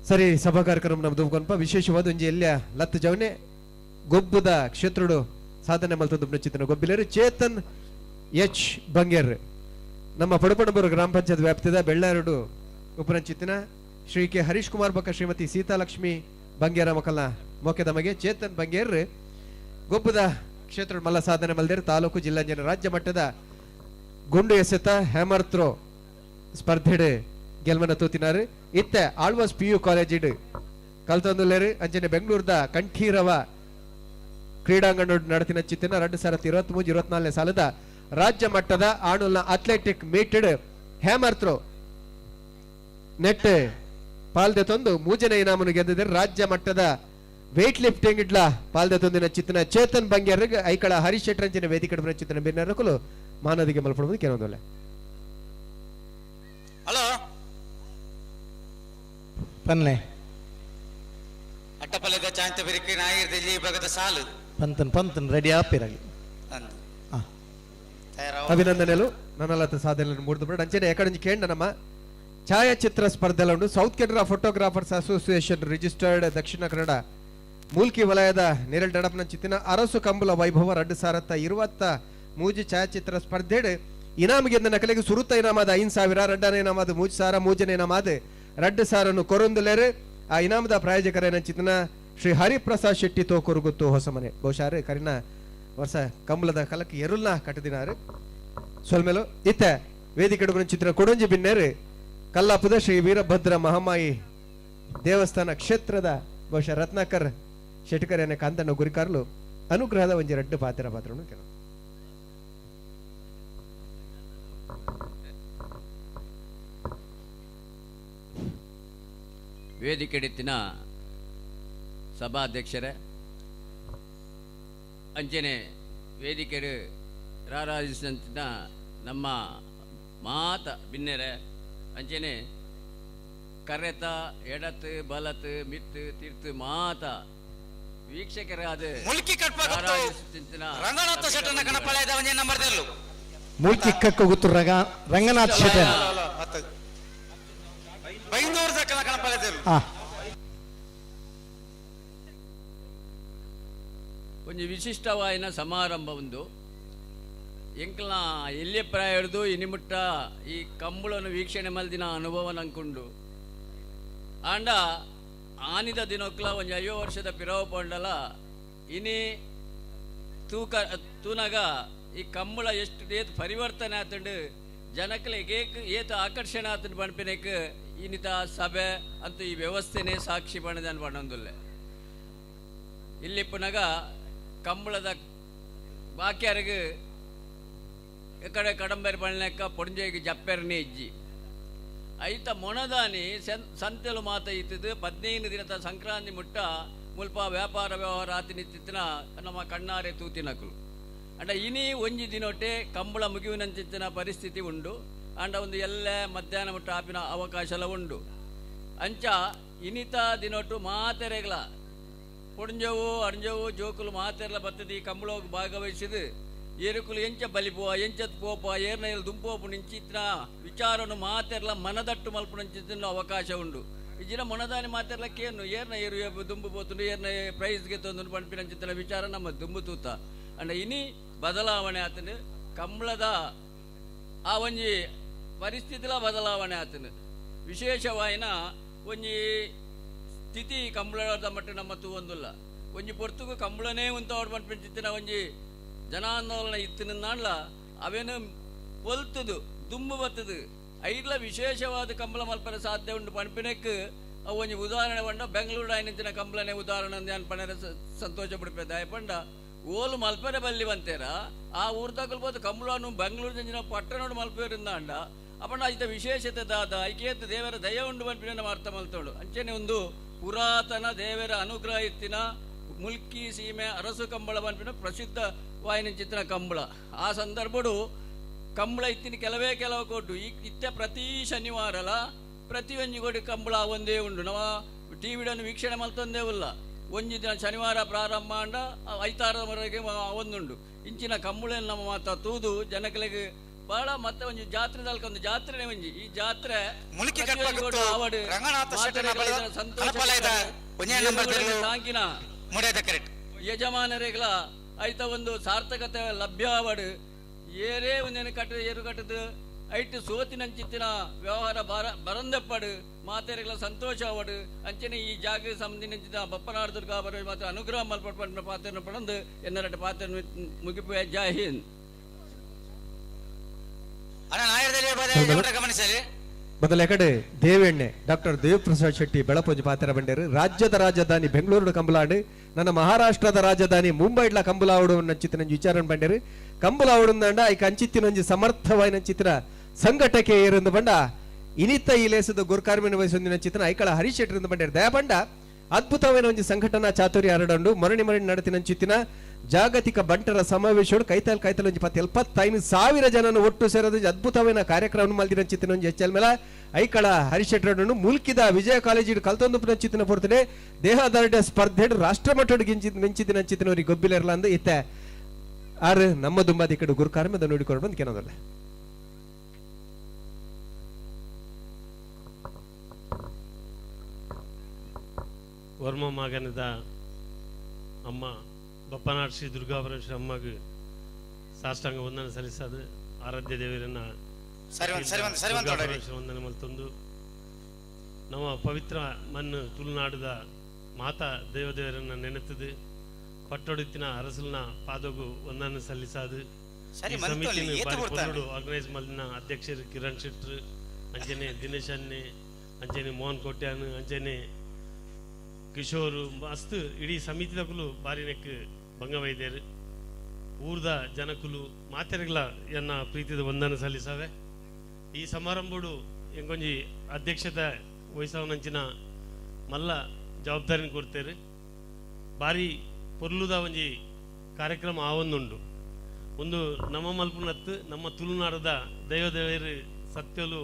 ಸರಿ ಸಭಾ ಕಾರ್ಯಕ್ರಮ ನಮ್ದು ಕೊನ್ಪ ವಿಶೇಷವಾದ ಒಂಜಿ ಎಲ್ಲಿಯ ಲತ್ತು ಜವನೆ ಗೊಬ್ಬದ ಕ್ಷೇತ್ರಡು ಸಾಧನೆ ಮಲ್ತದ್ದು ಚಿತ್ರನ ಗೊಬ್ಬಿಲೇರು ಚೇತನ್ ಎಚ್ ಬಂಗೇರ್ ನಮ್ಮ ಪಡುಪಣಬೂರು ಗ್ರಾಮ ಪಂಚಾಯತ್ ವ್ಯಾಪ್ತಿದ ಬೆಳ್ಳಾರಡು ಉಪರಂಚಿತಿನ ಶ್ರೀ ಕೆ ಹರೀಶ್ ಕುಮಾರ್ ಬಕ್ಕ ಶ್ರೀಮತಿ ಸೀತಾಲಕ್ಷ್ಮಿ ಬಂಗೇರ ಮಕ್ಕಳ ಮೊಕೆದ ಮಗೆ ಚೇತನ್ ಬಂಗೇರ್ ಗೊಬ್ಬದ ಕ್ಷೇತ್ರ ಮಲ್ಲ ಸಾಧನೆ ಮಲ್ದೇರ್ ತಾಲೂಕು ಜಿಲ್ಲಾ ಜನ ರಾಜ್ಯ ಮಟ್ಟದ ಗುಂಡು ಎಸೆತ ಹ್ಯಾಮರ್ ಥ್ರೋ ಸ್ಪರ್ಧೆಡ್ ಗೆಲ್ಮನ ತೂತಿನಾರು. ಇತ್ತೆ ಆಳ್ವಾಸ್ ಪಿ ಯು ಕಾಲೇಜ್ ಕಲ್ತೊಂದುಲ್ಲೇರು. ಅಂಚನೆ ಬೆಂಗಳೂರದ ಕಂಠೀರವ ಕ್ರೀಡಾಂಗಣ ನಡತಿನ ಚಿತ್ತಿನ 2023-24 ಸಾಲದ ರಾಜ್ಯ ಮಟ್ಟದ ಆಣುಲ್ನ ಅಥ್ಲೆಟಿಕ್ ಮೀಟೆಡ್ ಹ್ಯಾಮರ್ ಥ್ರೋ ನೆಟ್ ಪಾಲ್ದೆ ತಂದು ಮೂಜನೆ ಇನಾಮನ್ನು ಗೆದ್ದಿದ್ದಾರೆ. ರಾಜ್ಯ ಮಟ್ಟದ ವೇಟ್ ಲಿಫ್ಟಿಂಗ್ ಇಡ್ಲ ಪಾಲ್ದೆ ತಂದಿನ ಚಿತ್ತಿನ ಚೇತನ್ ಬಂಗೇರ್ ಐಕಳ ಹರೀಶ್ ಶೆಟ್ಟರಂಚಿನ ವೇದಿಕೆ ಚಿತ್ತಿನ ಬಿನ್ನರಕುಲು ಮಾನದಿಗೆ ಮಲ್ಪಡುವುದು ಕೆಲವೊಂದಲ್ಲ. ಹಲೋ ಪನ್ಲೆ ಅಟ್ಟಪಲ್ಲದ ಚಾಂತ ಬಿರಿಕೆ ನಾಯಿರ್ದಲ್ಲಿ ಭಾಗದ ಸಾಲು ಪಂತನ್ ಪಂತನ್ ರೆಡಿ ಆಪಿರಲಿ. ಅಭಿನಂದನೆಲು ನನ್ನಲತ ಸಾಧನೆ ಮೂರ್ದು ಬಿಡ. ಅಂಚನೆ ಎಕಡೆ ಕೇಂದ್ರ ನಮ್ಮ ಛಾಯಾಚಿತ್ರ ಸ್ಪರ್ಧೆ ಉಂಟು. South Canara photographers association registered Dakshina Kannada Mulki ವಲಯದ ನೇರಲ್ ಡಡಪ್ನ ಚಿತ್ತಿನ ಅರಸು ಕಂಬುಲ ವೈಭವ 2023 ಛಾಯಾಚಿತ್ರ ಸ್ಪರ್ಧೆಡ್ ಇನಾಮ ಗೆದ್ದ ನಕಲಿಗೆ ಸುರುತ ಇನಾಮದ 5,000, ರಡ್ಡನೇ ಇನಾಮದ 3,000, ಮೂಜನೇ ಇನಾಮದ 2,000 ಕೊರೊಂದುಲೇರು. ಆ ಇನಾಮದ ಪ್ರಾಯೋಜಕರೇನ ಚಿತ್ತಿನ ಶ್ರೀ ಹರಿಪ್ರಸಾದ್ ಶೆಟ್ಟಿ ತೋಕೂರುಗುತ್ತು ಹೊಸಮನೆ. ಬಹುಶಃ ಕರಿನ ವರ್ಷ ಕಂಬಳದ ಕಲಕ್ ಎರುಲ್ನ ಕಟ್ಟದಿನಾರು ಸೊಲ್ಮೇಲು. ಇತ್ತ ವೇದಿಕೆ ಚಿತ್ರ ಕೊಡೊಂಜಿ ಬಿನ್ನೇರು ಕಲ್ಲಾಪುದ ಶ್ರೀ ವೀರಭದ್ರ ಮಹಾಮಾಯಿ ದೇವಸ್ಥಾನ ಕ್ಷೇತ್ರದ ಬಹುಶಃ ರತ್ನಾಕರ್ ಶೆಟ್ಕರ್ ಎನ್ನ ಕಾಂತಣ್ಣ ಗುರಿಕಾರ್ಲು ಅನುಗ್ರಹದ ಒಂಜಿ ರಡ್ಡು ಪಾತ್ರ ಪಾತ್ರವನ್ನು ಕೆಲವು ವೇದಿಕೆಡಿತ್ತಿನ ಸಭಾಧ್ಯಕ್ಷರೇ, ಅಂಚನೆ ವೇದಿಕೆಡು ರಾರಾಜಿಸಿದಂತಿನ ನಮ್ಮ ಮಾತ ಬಿನ್ನೆರೆ, ಅಂಚನೆ ಕರೆತ ಎಡತ್ ಬಲತ್ ಮಿತ್ತು ತೀರ್ತು ಮಾತ ವೀಕ್ಷಕರಾದ ಮುಲ್ಕಿ ರಂಗನಾಥ ಶೆಟ್ಟನ ಕಣಪಾಳ್ಯದ ಒಂಜಿ ನಂಬರ್ ದೆಲ್ಲು ಮುಲ್ಕಿ ಕಕ್ಕ ಗೊತ್ತು ರಂಗನಾಥ್ ಶೆಟ್ಟನ ಬೈಂದೂರು ದಕ್ಕನ ಕಣಪಾಳ್ಯದೆಲ್ಲು. ಒಂಜಿ ವಿಶಿಷ್ಟವಾಯಿನ ಸಮಾರಂಭ ಒಂದು ಎಂಕ್ಲ ಎಲ್ಲಿ ಪ್ರಾಯ ಹಿಡಿದು ಇನಿಮುಟ್ಟ ಈ ಕಂಬಳನ್ನು ವೀಕ್ಷಣೆ ಮಲ್ದಿನ ಅನುಭವ ನಂಕುಂಡು. ಆಂಡ ಆನಿದ ದಿನಕ್ಲ ಒಂಜಿ 50 ವರ್ಷದ ಪಿರವು ಪಂಡಲ ಇನಿ ತೂಕ ತೂನಾಗ ಈ ಕಂಬಳ ಎಷ್ಟು ಏತ್ ಪರಿವರ್ತನೆ ಆತಂಡು, ಜನಕ್ಲೆಗ್ ಏತ್ ಆಕರ್ಷಣೆ ಆತಂಡು ಪನ್ಪಿನಕ್ ಇನ್ನಿತ ಸಭೆ ಅಂತ ಈ ವ್ಯವಸ್ಥೆನೇ ಸಾಕ್ಷಿ ಪಣದ ಪಣೊಂದುಲ್ಲೆ. ಇಲ್ಲಿ ಪುನಗ ಕಂಬಳದ ಬಾಕ್ಯಾರಿಗೆ ಕಡೆ ಕಡಂಬೆರ್ ಪಣ್ಣೆಕ್ಕ ಪೊಂಜೆಗೆ ಜಪ್ಪೆರ್ನೆ ಇಜ್ಜಿ ಐತ ಮೊಣದಾನಿ ಸಂತೆಲು ಮಾತ ಇತ್ತದು 15 ದಿನದ ಸಂಕ್ರಾಂತಿ ಮುಟ್ಟ ಮುಲ್ಪ ವ್ಯಾಪಾರ ವ್ಯವಹಾರ ಆತಿ ನಿತ್ತಿತ್ತಿನ ನಮ್ಮ ಕಣ್ಣಾರೆ ತೂತಿನಕುಲು. ಅಂಡ ಇನಿ ಒಂಜಿ ದಿನೊಟ್ಟೆ ಕಂಬಳ ಮುಗಿಯುವಿನಂಚಿತ್ತಿನ ಪರಿಸ್ಥಿತಿ ಉಂಡು. ಅಂಡ ಒಂದು ಎಲ್ಲ ಮಧ್ಯಾಹ್ನ ಮುಟ್ಟ ಆಪಿನ ಅವಕಾಶಲ ಉಂಡು. ಅಂಚ ಇನಿತ ದಿನೊಟ್ಟು ಮಾತೆರೆಗ್ಲ ಪೊಂಜವು ಅರ್ಜವು ಜೋಕುಲು ಮಾತೆರ್ಲ ಬತ್ತದಿ ಕಂಬಳೋಗಿ ಭಾಗವಹಿಸಿದು ಏರುಕುಲು ಎಂಚ ಬಲಿಪುವ ಎಂಚತ್ ಪೋಪ ಏರ್ನ ದುಂಪೋಪು ನಿಂಚಿತ್ತಿನ ವಿಚಾರನು ಮಾತೆರ್ಲ ಮನದಟ್ಟು ಮಲ್ಪು ನಂಚಿತ್ತಿನ ಅವಕಾಶ ಉಂಡು. ಇಜಿನ ಮೊಣದಾನಿ ಮಾತೆರ್ಲ ಕೇನು ಏರ್ನ ಏರು ದುಂಬು ಪೋತುಂಡು ಏರ್ನ ಪ್ರೈಸ್ಗೆ ತೊಂದು ಪನ್ಪಿನಂಚಿತ್ತಿನ ವಿಚಾರ ನಮ್ಮ ದುಂಬು ತೂತ. ಅಂಡ ಇನಿ ಬದಲಾವಣೆ ಆತನು ಕಂಬಳದ ಆ ಒಂಜಿ ಪರಿಸ್ಥಿತಿಲ ಬದಲಾವಣೆ ಆತನು ವಿಶೇಷವಾಯಿನ ಒಂಜಿ ಸ್ಥಿತಿ ಕಂಬಳದ ಮಟ್ಟ ನಮ್ಮ ತೂವೊಂದುಲ್ಲ. ಒಂಜಿ ಪೊರ್ತುಗು ಕಂಬಳನೇ ಉಂತವಡು ಪನ್ಪಿಂಚಿತ್ತಿನ ಒಂಜಿ ಜನಾಂದೋಲನ ಇತ್ತಿನ ಅವೇನು ಪೊಲ್ತುದು ದುಂಬು ಬತ್ತದು ಐಡ್ಲ ವಿಶೇಷವಾದ ಕಂಬಳ ಮಲ್ಪರ ಸಾಧ್ಯ ಉಂಟು ಪನ್ಪಿನಕ್ ಅವು ಒಂಜಿ ಉದಾಹರಣೆ ಪಂಡ ಬೆಂಗಳೂರು ಆಯ್ನಿಂತಿನ ಕಂಬಳನೆ ಉದಾಹರಣೆ ಅಂದ್ ಪಣರೆ ಸಂತೋಷ ಪಡಿಪೆ ದಾಯ ಪಂಡ ಓಲು ಮಲ್ಪರೆ ಬಲ್ಲಿ ಬಂತೇರ ಆ ಊರು ತಗಲ್ಬೋದು ಕಂಬಳನು ಬೆಂಗಳೂರು ಜಂಜಿನ ಪಟ್ಟಣೋಡು ಮಲ್ಪೇರಿಂದ ಅಂಡ ಅಪ್ಪಂಡ ಐತ ವಿಶೇಷತೆ ದಾದ ಐಕೇತ ದೇವರ ದಯ ಉಂಡು ಪನ್ಪಿನ ನಮ್ಮ ಅರ್ಥ ಮಲ್ತೋಡು. ಅಂಚನೆ ಒಂದು ಪುರಾತನ ದೇವರ ಅನುಗ್ರಹ ಇತ್ತಿನ ಮುಲ್ಕಿ ಸೀಮೆ ಅರಸು ಕಂಬಳ ಪನ್ಪಿನ ಪ್ರಸಿದ್ಧ ವಾಯಿನ ಚಿತ್ರ ಕಂಬಳ. ಆ ಸಂದರ್ಭಡು ಕಂಬಳ ಇತ್ತಿನ ಕೆಲವೇ ಕೆಲವು ಕೊಟ್ಟು ಈ ಇತ್ತ ಪ್ರತಿ ಶನಿವಾರಲ ಪ್ರತಿಯೊಂಜಿ ಕೋಟಿ ಕಂಬಳ ಒಂದೇ ಉಂಡು. ನಮ್ಮ ಟಿ ವಿಡನ್ನು ವೀಕ್ಷಣೆ ಮಲ್ತೊಂದೇ ಉಲ್ಲ. ಒಂಜಿ ದಿನ ಶನಿವಾರ ಪ್ರಾರಂಭ ಅಂಡ ಐತಾರವರೆಗೆ ಒಂದುಂಡು. ಇಂಚಿನ ಕಂಬಳನ್ನು ನಮ್ಮ ಮಾತ ತೂದು ಜನಗಳಿಗೆ ಬಹಳ ಮತ್ತೆ ಒಂಜಿ ಜಾತ್ರೆ ದಲ್ಕ ಒಂದು ಜಾತ್ರೆ ಒಂಜಿ ಈ ಜಾತ್ರೆ ಮುಲ್ಕಿ ಸಂತೋಷ ತಾಂಕಿನ ಯಜಮಾನರಿಗಳ ಐತ ಒಂದು ಸಾರ್ಥಕತೆ ಲಭ್ಯ ಆವಡು ಏರೇ ಒಂದೇನು ಕಟ್ಟ ಏರು ಕಟ್ಟದು ಐಟ್ ಸೋತಿನಂಚಿತ್ತಿನ ವ್ಯವಹಾರ ಬರಂದಪ್ಪಡು ಮಾತೆರೆಗಳ ಸಂತೋಷ ಅವಡು ಅಂಚನೆ ಈ ಜಾಗ ಸಂಬಂಧಿಸಿದ ಬಪ್ಪನಾಡು ದುರ್ಗಾ ಮಾತ್ರ ಅನುಗ್ರಹ ಮಲ್ಪಟ್ಟ ಪಾತ್ರನ ಪಡಂದು ಎನ್ನರಟ ಪಾತ್ರ ಮುಗಿಪು. ಜೈ ಹಿಂದ್. ಮೊದಲ ಕಡೆ ದೇವೆಣ್ಣೆ ಡಾಕ್ಟರ್ ದೇವಪ್ರಸಾದ್ ಶೆಟ್ಟಿ ಬೆಳಪೊಂಜಿ ಪಾತ್ರ ಬಂಡೇರು. ರಾಜ್ಯದ ರಾಜಧಾನಿ ಬೆಂಗಳೂರು ಕಂಬಲಾಡು, ನನ್ನ ಮಹಾರಾಷ್ಟ್ರದ ರಾಜಧಾನಿ ಮುಂಬೈಡ್ಲ ಕಂಬಲಾವಡು ನಂಚಿತ್ತಿನ ವಿಚಾರ ಬಂಡೇರು. ಕಂಬಲಾವಡು ಐಕ ಅಂಚಿತ್ತಿನೊಂಜಿ ಸಮರ್ಥವಾಯಿನ ಚಿತ್ರ ಸಂಘಟಕೆ ಏರಂದು ಬಂಡ ಇನಿತ ಈ ಲೇಸದ ಗುರುಕಾರ್ಮಿನ ವಹಿಸೊಂದಿನ ಚಿತ್ರ ಐಕಳ ಹರೀಶ್ ಶೆಟ್ಟರಿಂದ ಬಂಡೇರು. ದಯಬಂಡ ಅದ್ಭುತವಾದ ಒಂಜಿ ಸಂಘಟನಾ ಚಾತುರ್ಯ ಹರಡಂಡು ಮರಣಿ ಮರಣಿ ನಡತಿನ ಚಿತ್ತಿನ ಜಾಗತಿಕ ಬಂಟರ ಸಮಾವೇಶೋಡು ಕೈತಲ್ ಕೈತಲ್ ಒಂಜಿ 75,000 ಜನನ ಒಟ್ಟು ಸೇರೋದು ಅದ್ಭುತವಾದ ಕಾರ್ಯಕ್ರಮ ಮಲ್ದಿನ ಚಿತ್ತಿನ ಒಂಜಿ ಹೆಚ್ಚಲ್ ಮೇಲೆ ಐಕಳ ಹರಿಶೆಟ್ಟರನ್ನು ಮುಲ್ಕಿದ ವಿಜಯ ಕಾಲೇಜಿಡು ಕಲ್ತೊಂದು ಚಿತ್ತಿನ ಪೊರ್ತುಡೆ ದೇಹದಾರ್ಢ್ಯ ಸ್ಪರ್ಧೆ ರಾಷ್ಟ್ರಮಟ್ಟದ ಮಿಂಚಿದಿನ ಚಿತ್ತಿನವರಿಗೆ ಗೊಬ್ಬಿಲೆರ್ಲ ಅಂದು ಇತ್ತೆ ಆರು ನಮ್ಮ ದುಂಬಾದಿ ಕಡೆ ಗುರುಕಾರ್ಮದ ನೋಡಿಕೊಂಡು ಬಂದು ಕೆನದಲ್ಲ. ವರ್ಮ ಮಗನದ ಅಮ್ಮ ಬಪ್ಪನಾಡ್ ಶ್ರೀ ದುರ್ಗಾಪರಮೇಶ್ವರ ಅಮ್ಮಗೆ ಸಾಷ್ಟಾಂಗ ವಂದನೆ ಸಲ್ಲಿಸೋದು ಆರಾಧ್ಯ ದೇವರನ್ನ ದುರ್ಗಾಪರಮೇಶ್ವರ ವಂದನೆ ಮಲ್ತೊಂದು ನಮ್ಮ ಪವಿತ್ರ ಮಣ್ಣು ತುಳುನಾಡದ ಮಾತಾ ದೇವದೇವರನ್ನ ನೆನೆತದು ಪಟ್ಟೊಡುತ್ತಿನ ಅರಸಲ್ನ ಪಾದಗು ವಂದನೆ ಸಲ್ಲಿಸೋದು. ಸಮಿತಿನ ಬಾರಿ ಆರ್ಗನೈಸ್ ಮಲ್ದಿನ ಅಧ್ಯಕ್ಷರು ಕಿರಣ್ ಶೆಟ್ರು, ಅಂಜನೆ ದಿನೇಶ್ ಅನ್ನೆ, ಅಂಜನೆ ಮೋಹನ್ ಕೋಟ್ಯಾನ್, ಅಂಜನೆ ಕಿಶೋರು ಮಸ್ತ್ ಇಡೀ ಸಮಿತಿದಕುಲು ಬಾರಿ ನೆಕ್ ಭಂಗವೈದ್ಯರು ಊರ್ದ ಜನಕುಲು ಮಾತೆರೆಗಳ ಎನ್ನ ಪ್ರೀತಿದ ವಂದನೆ ಸಲ್ಲಿಸವೆ. ಈ ಸಮಾರಂಭಡು ಎಂಗೊಂಜಿ ಅಧ್ಯಕ್ಷತೆ ವಹಿಸವನಂಚಿನ ಮಲ್ಲ ಜವಾಬ್ದಾರಿನ ಕೊಡ್ತೇವೆ. ಬಾರಿ ಪೊರ್ಲುದ ಒಂಜಿ ಕಾರ್ಯಕ್ರಮ ಆವೊಂದುಂಡು. ಒಂದು ನಮ್ಮ ಮಲ್ಪುನತ್ತು ನಮ್ಮ ತುಳುನಾಡದ ದೈವದೇವರು ಸತ್ಯಲು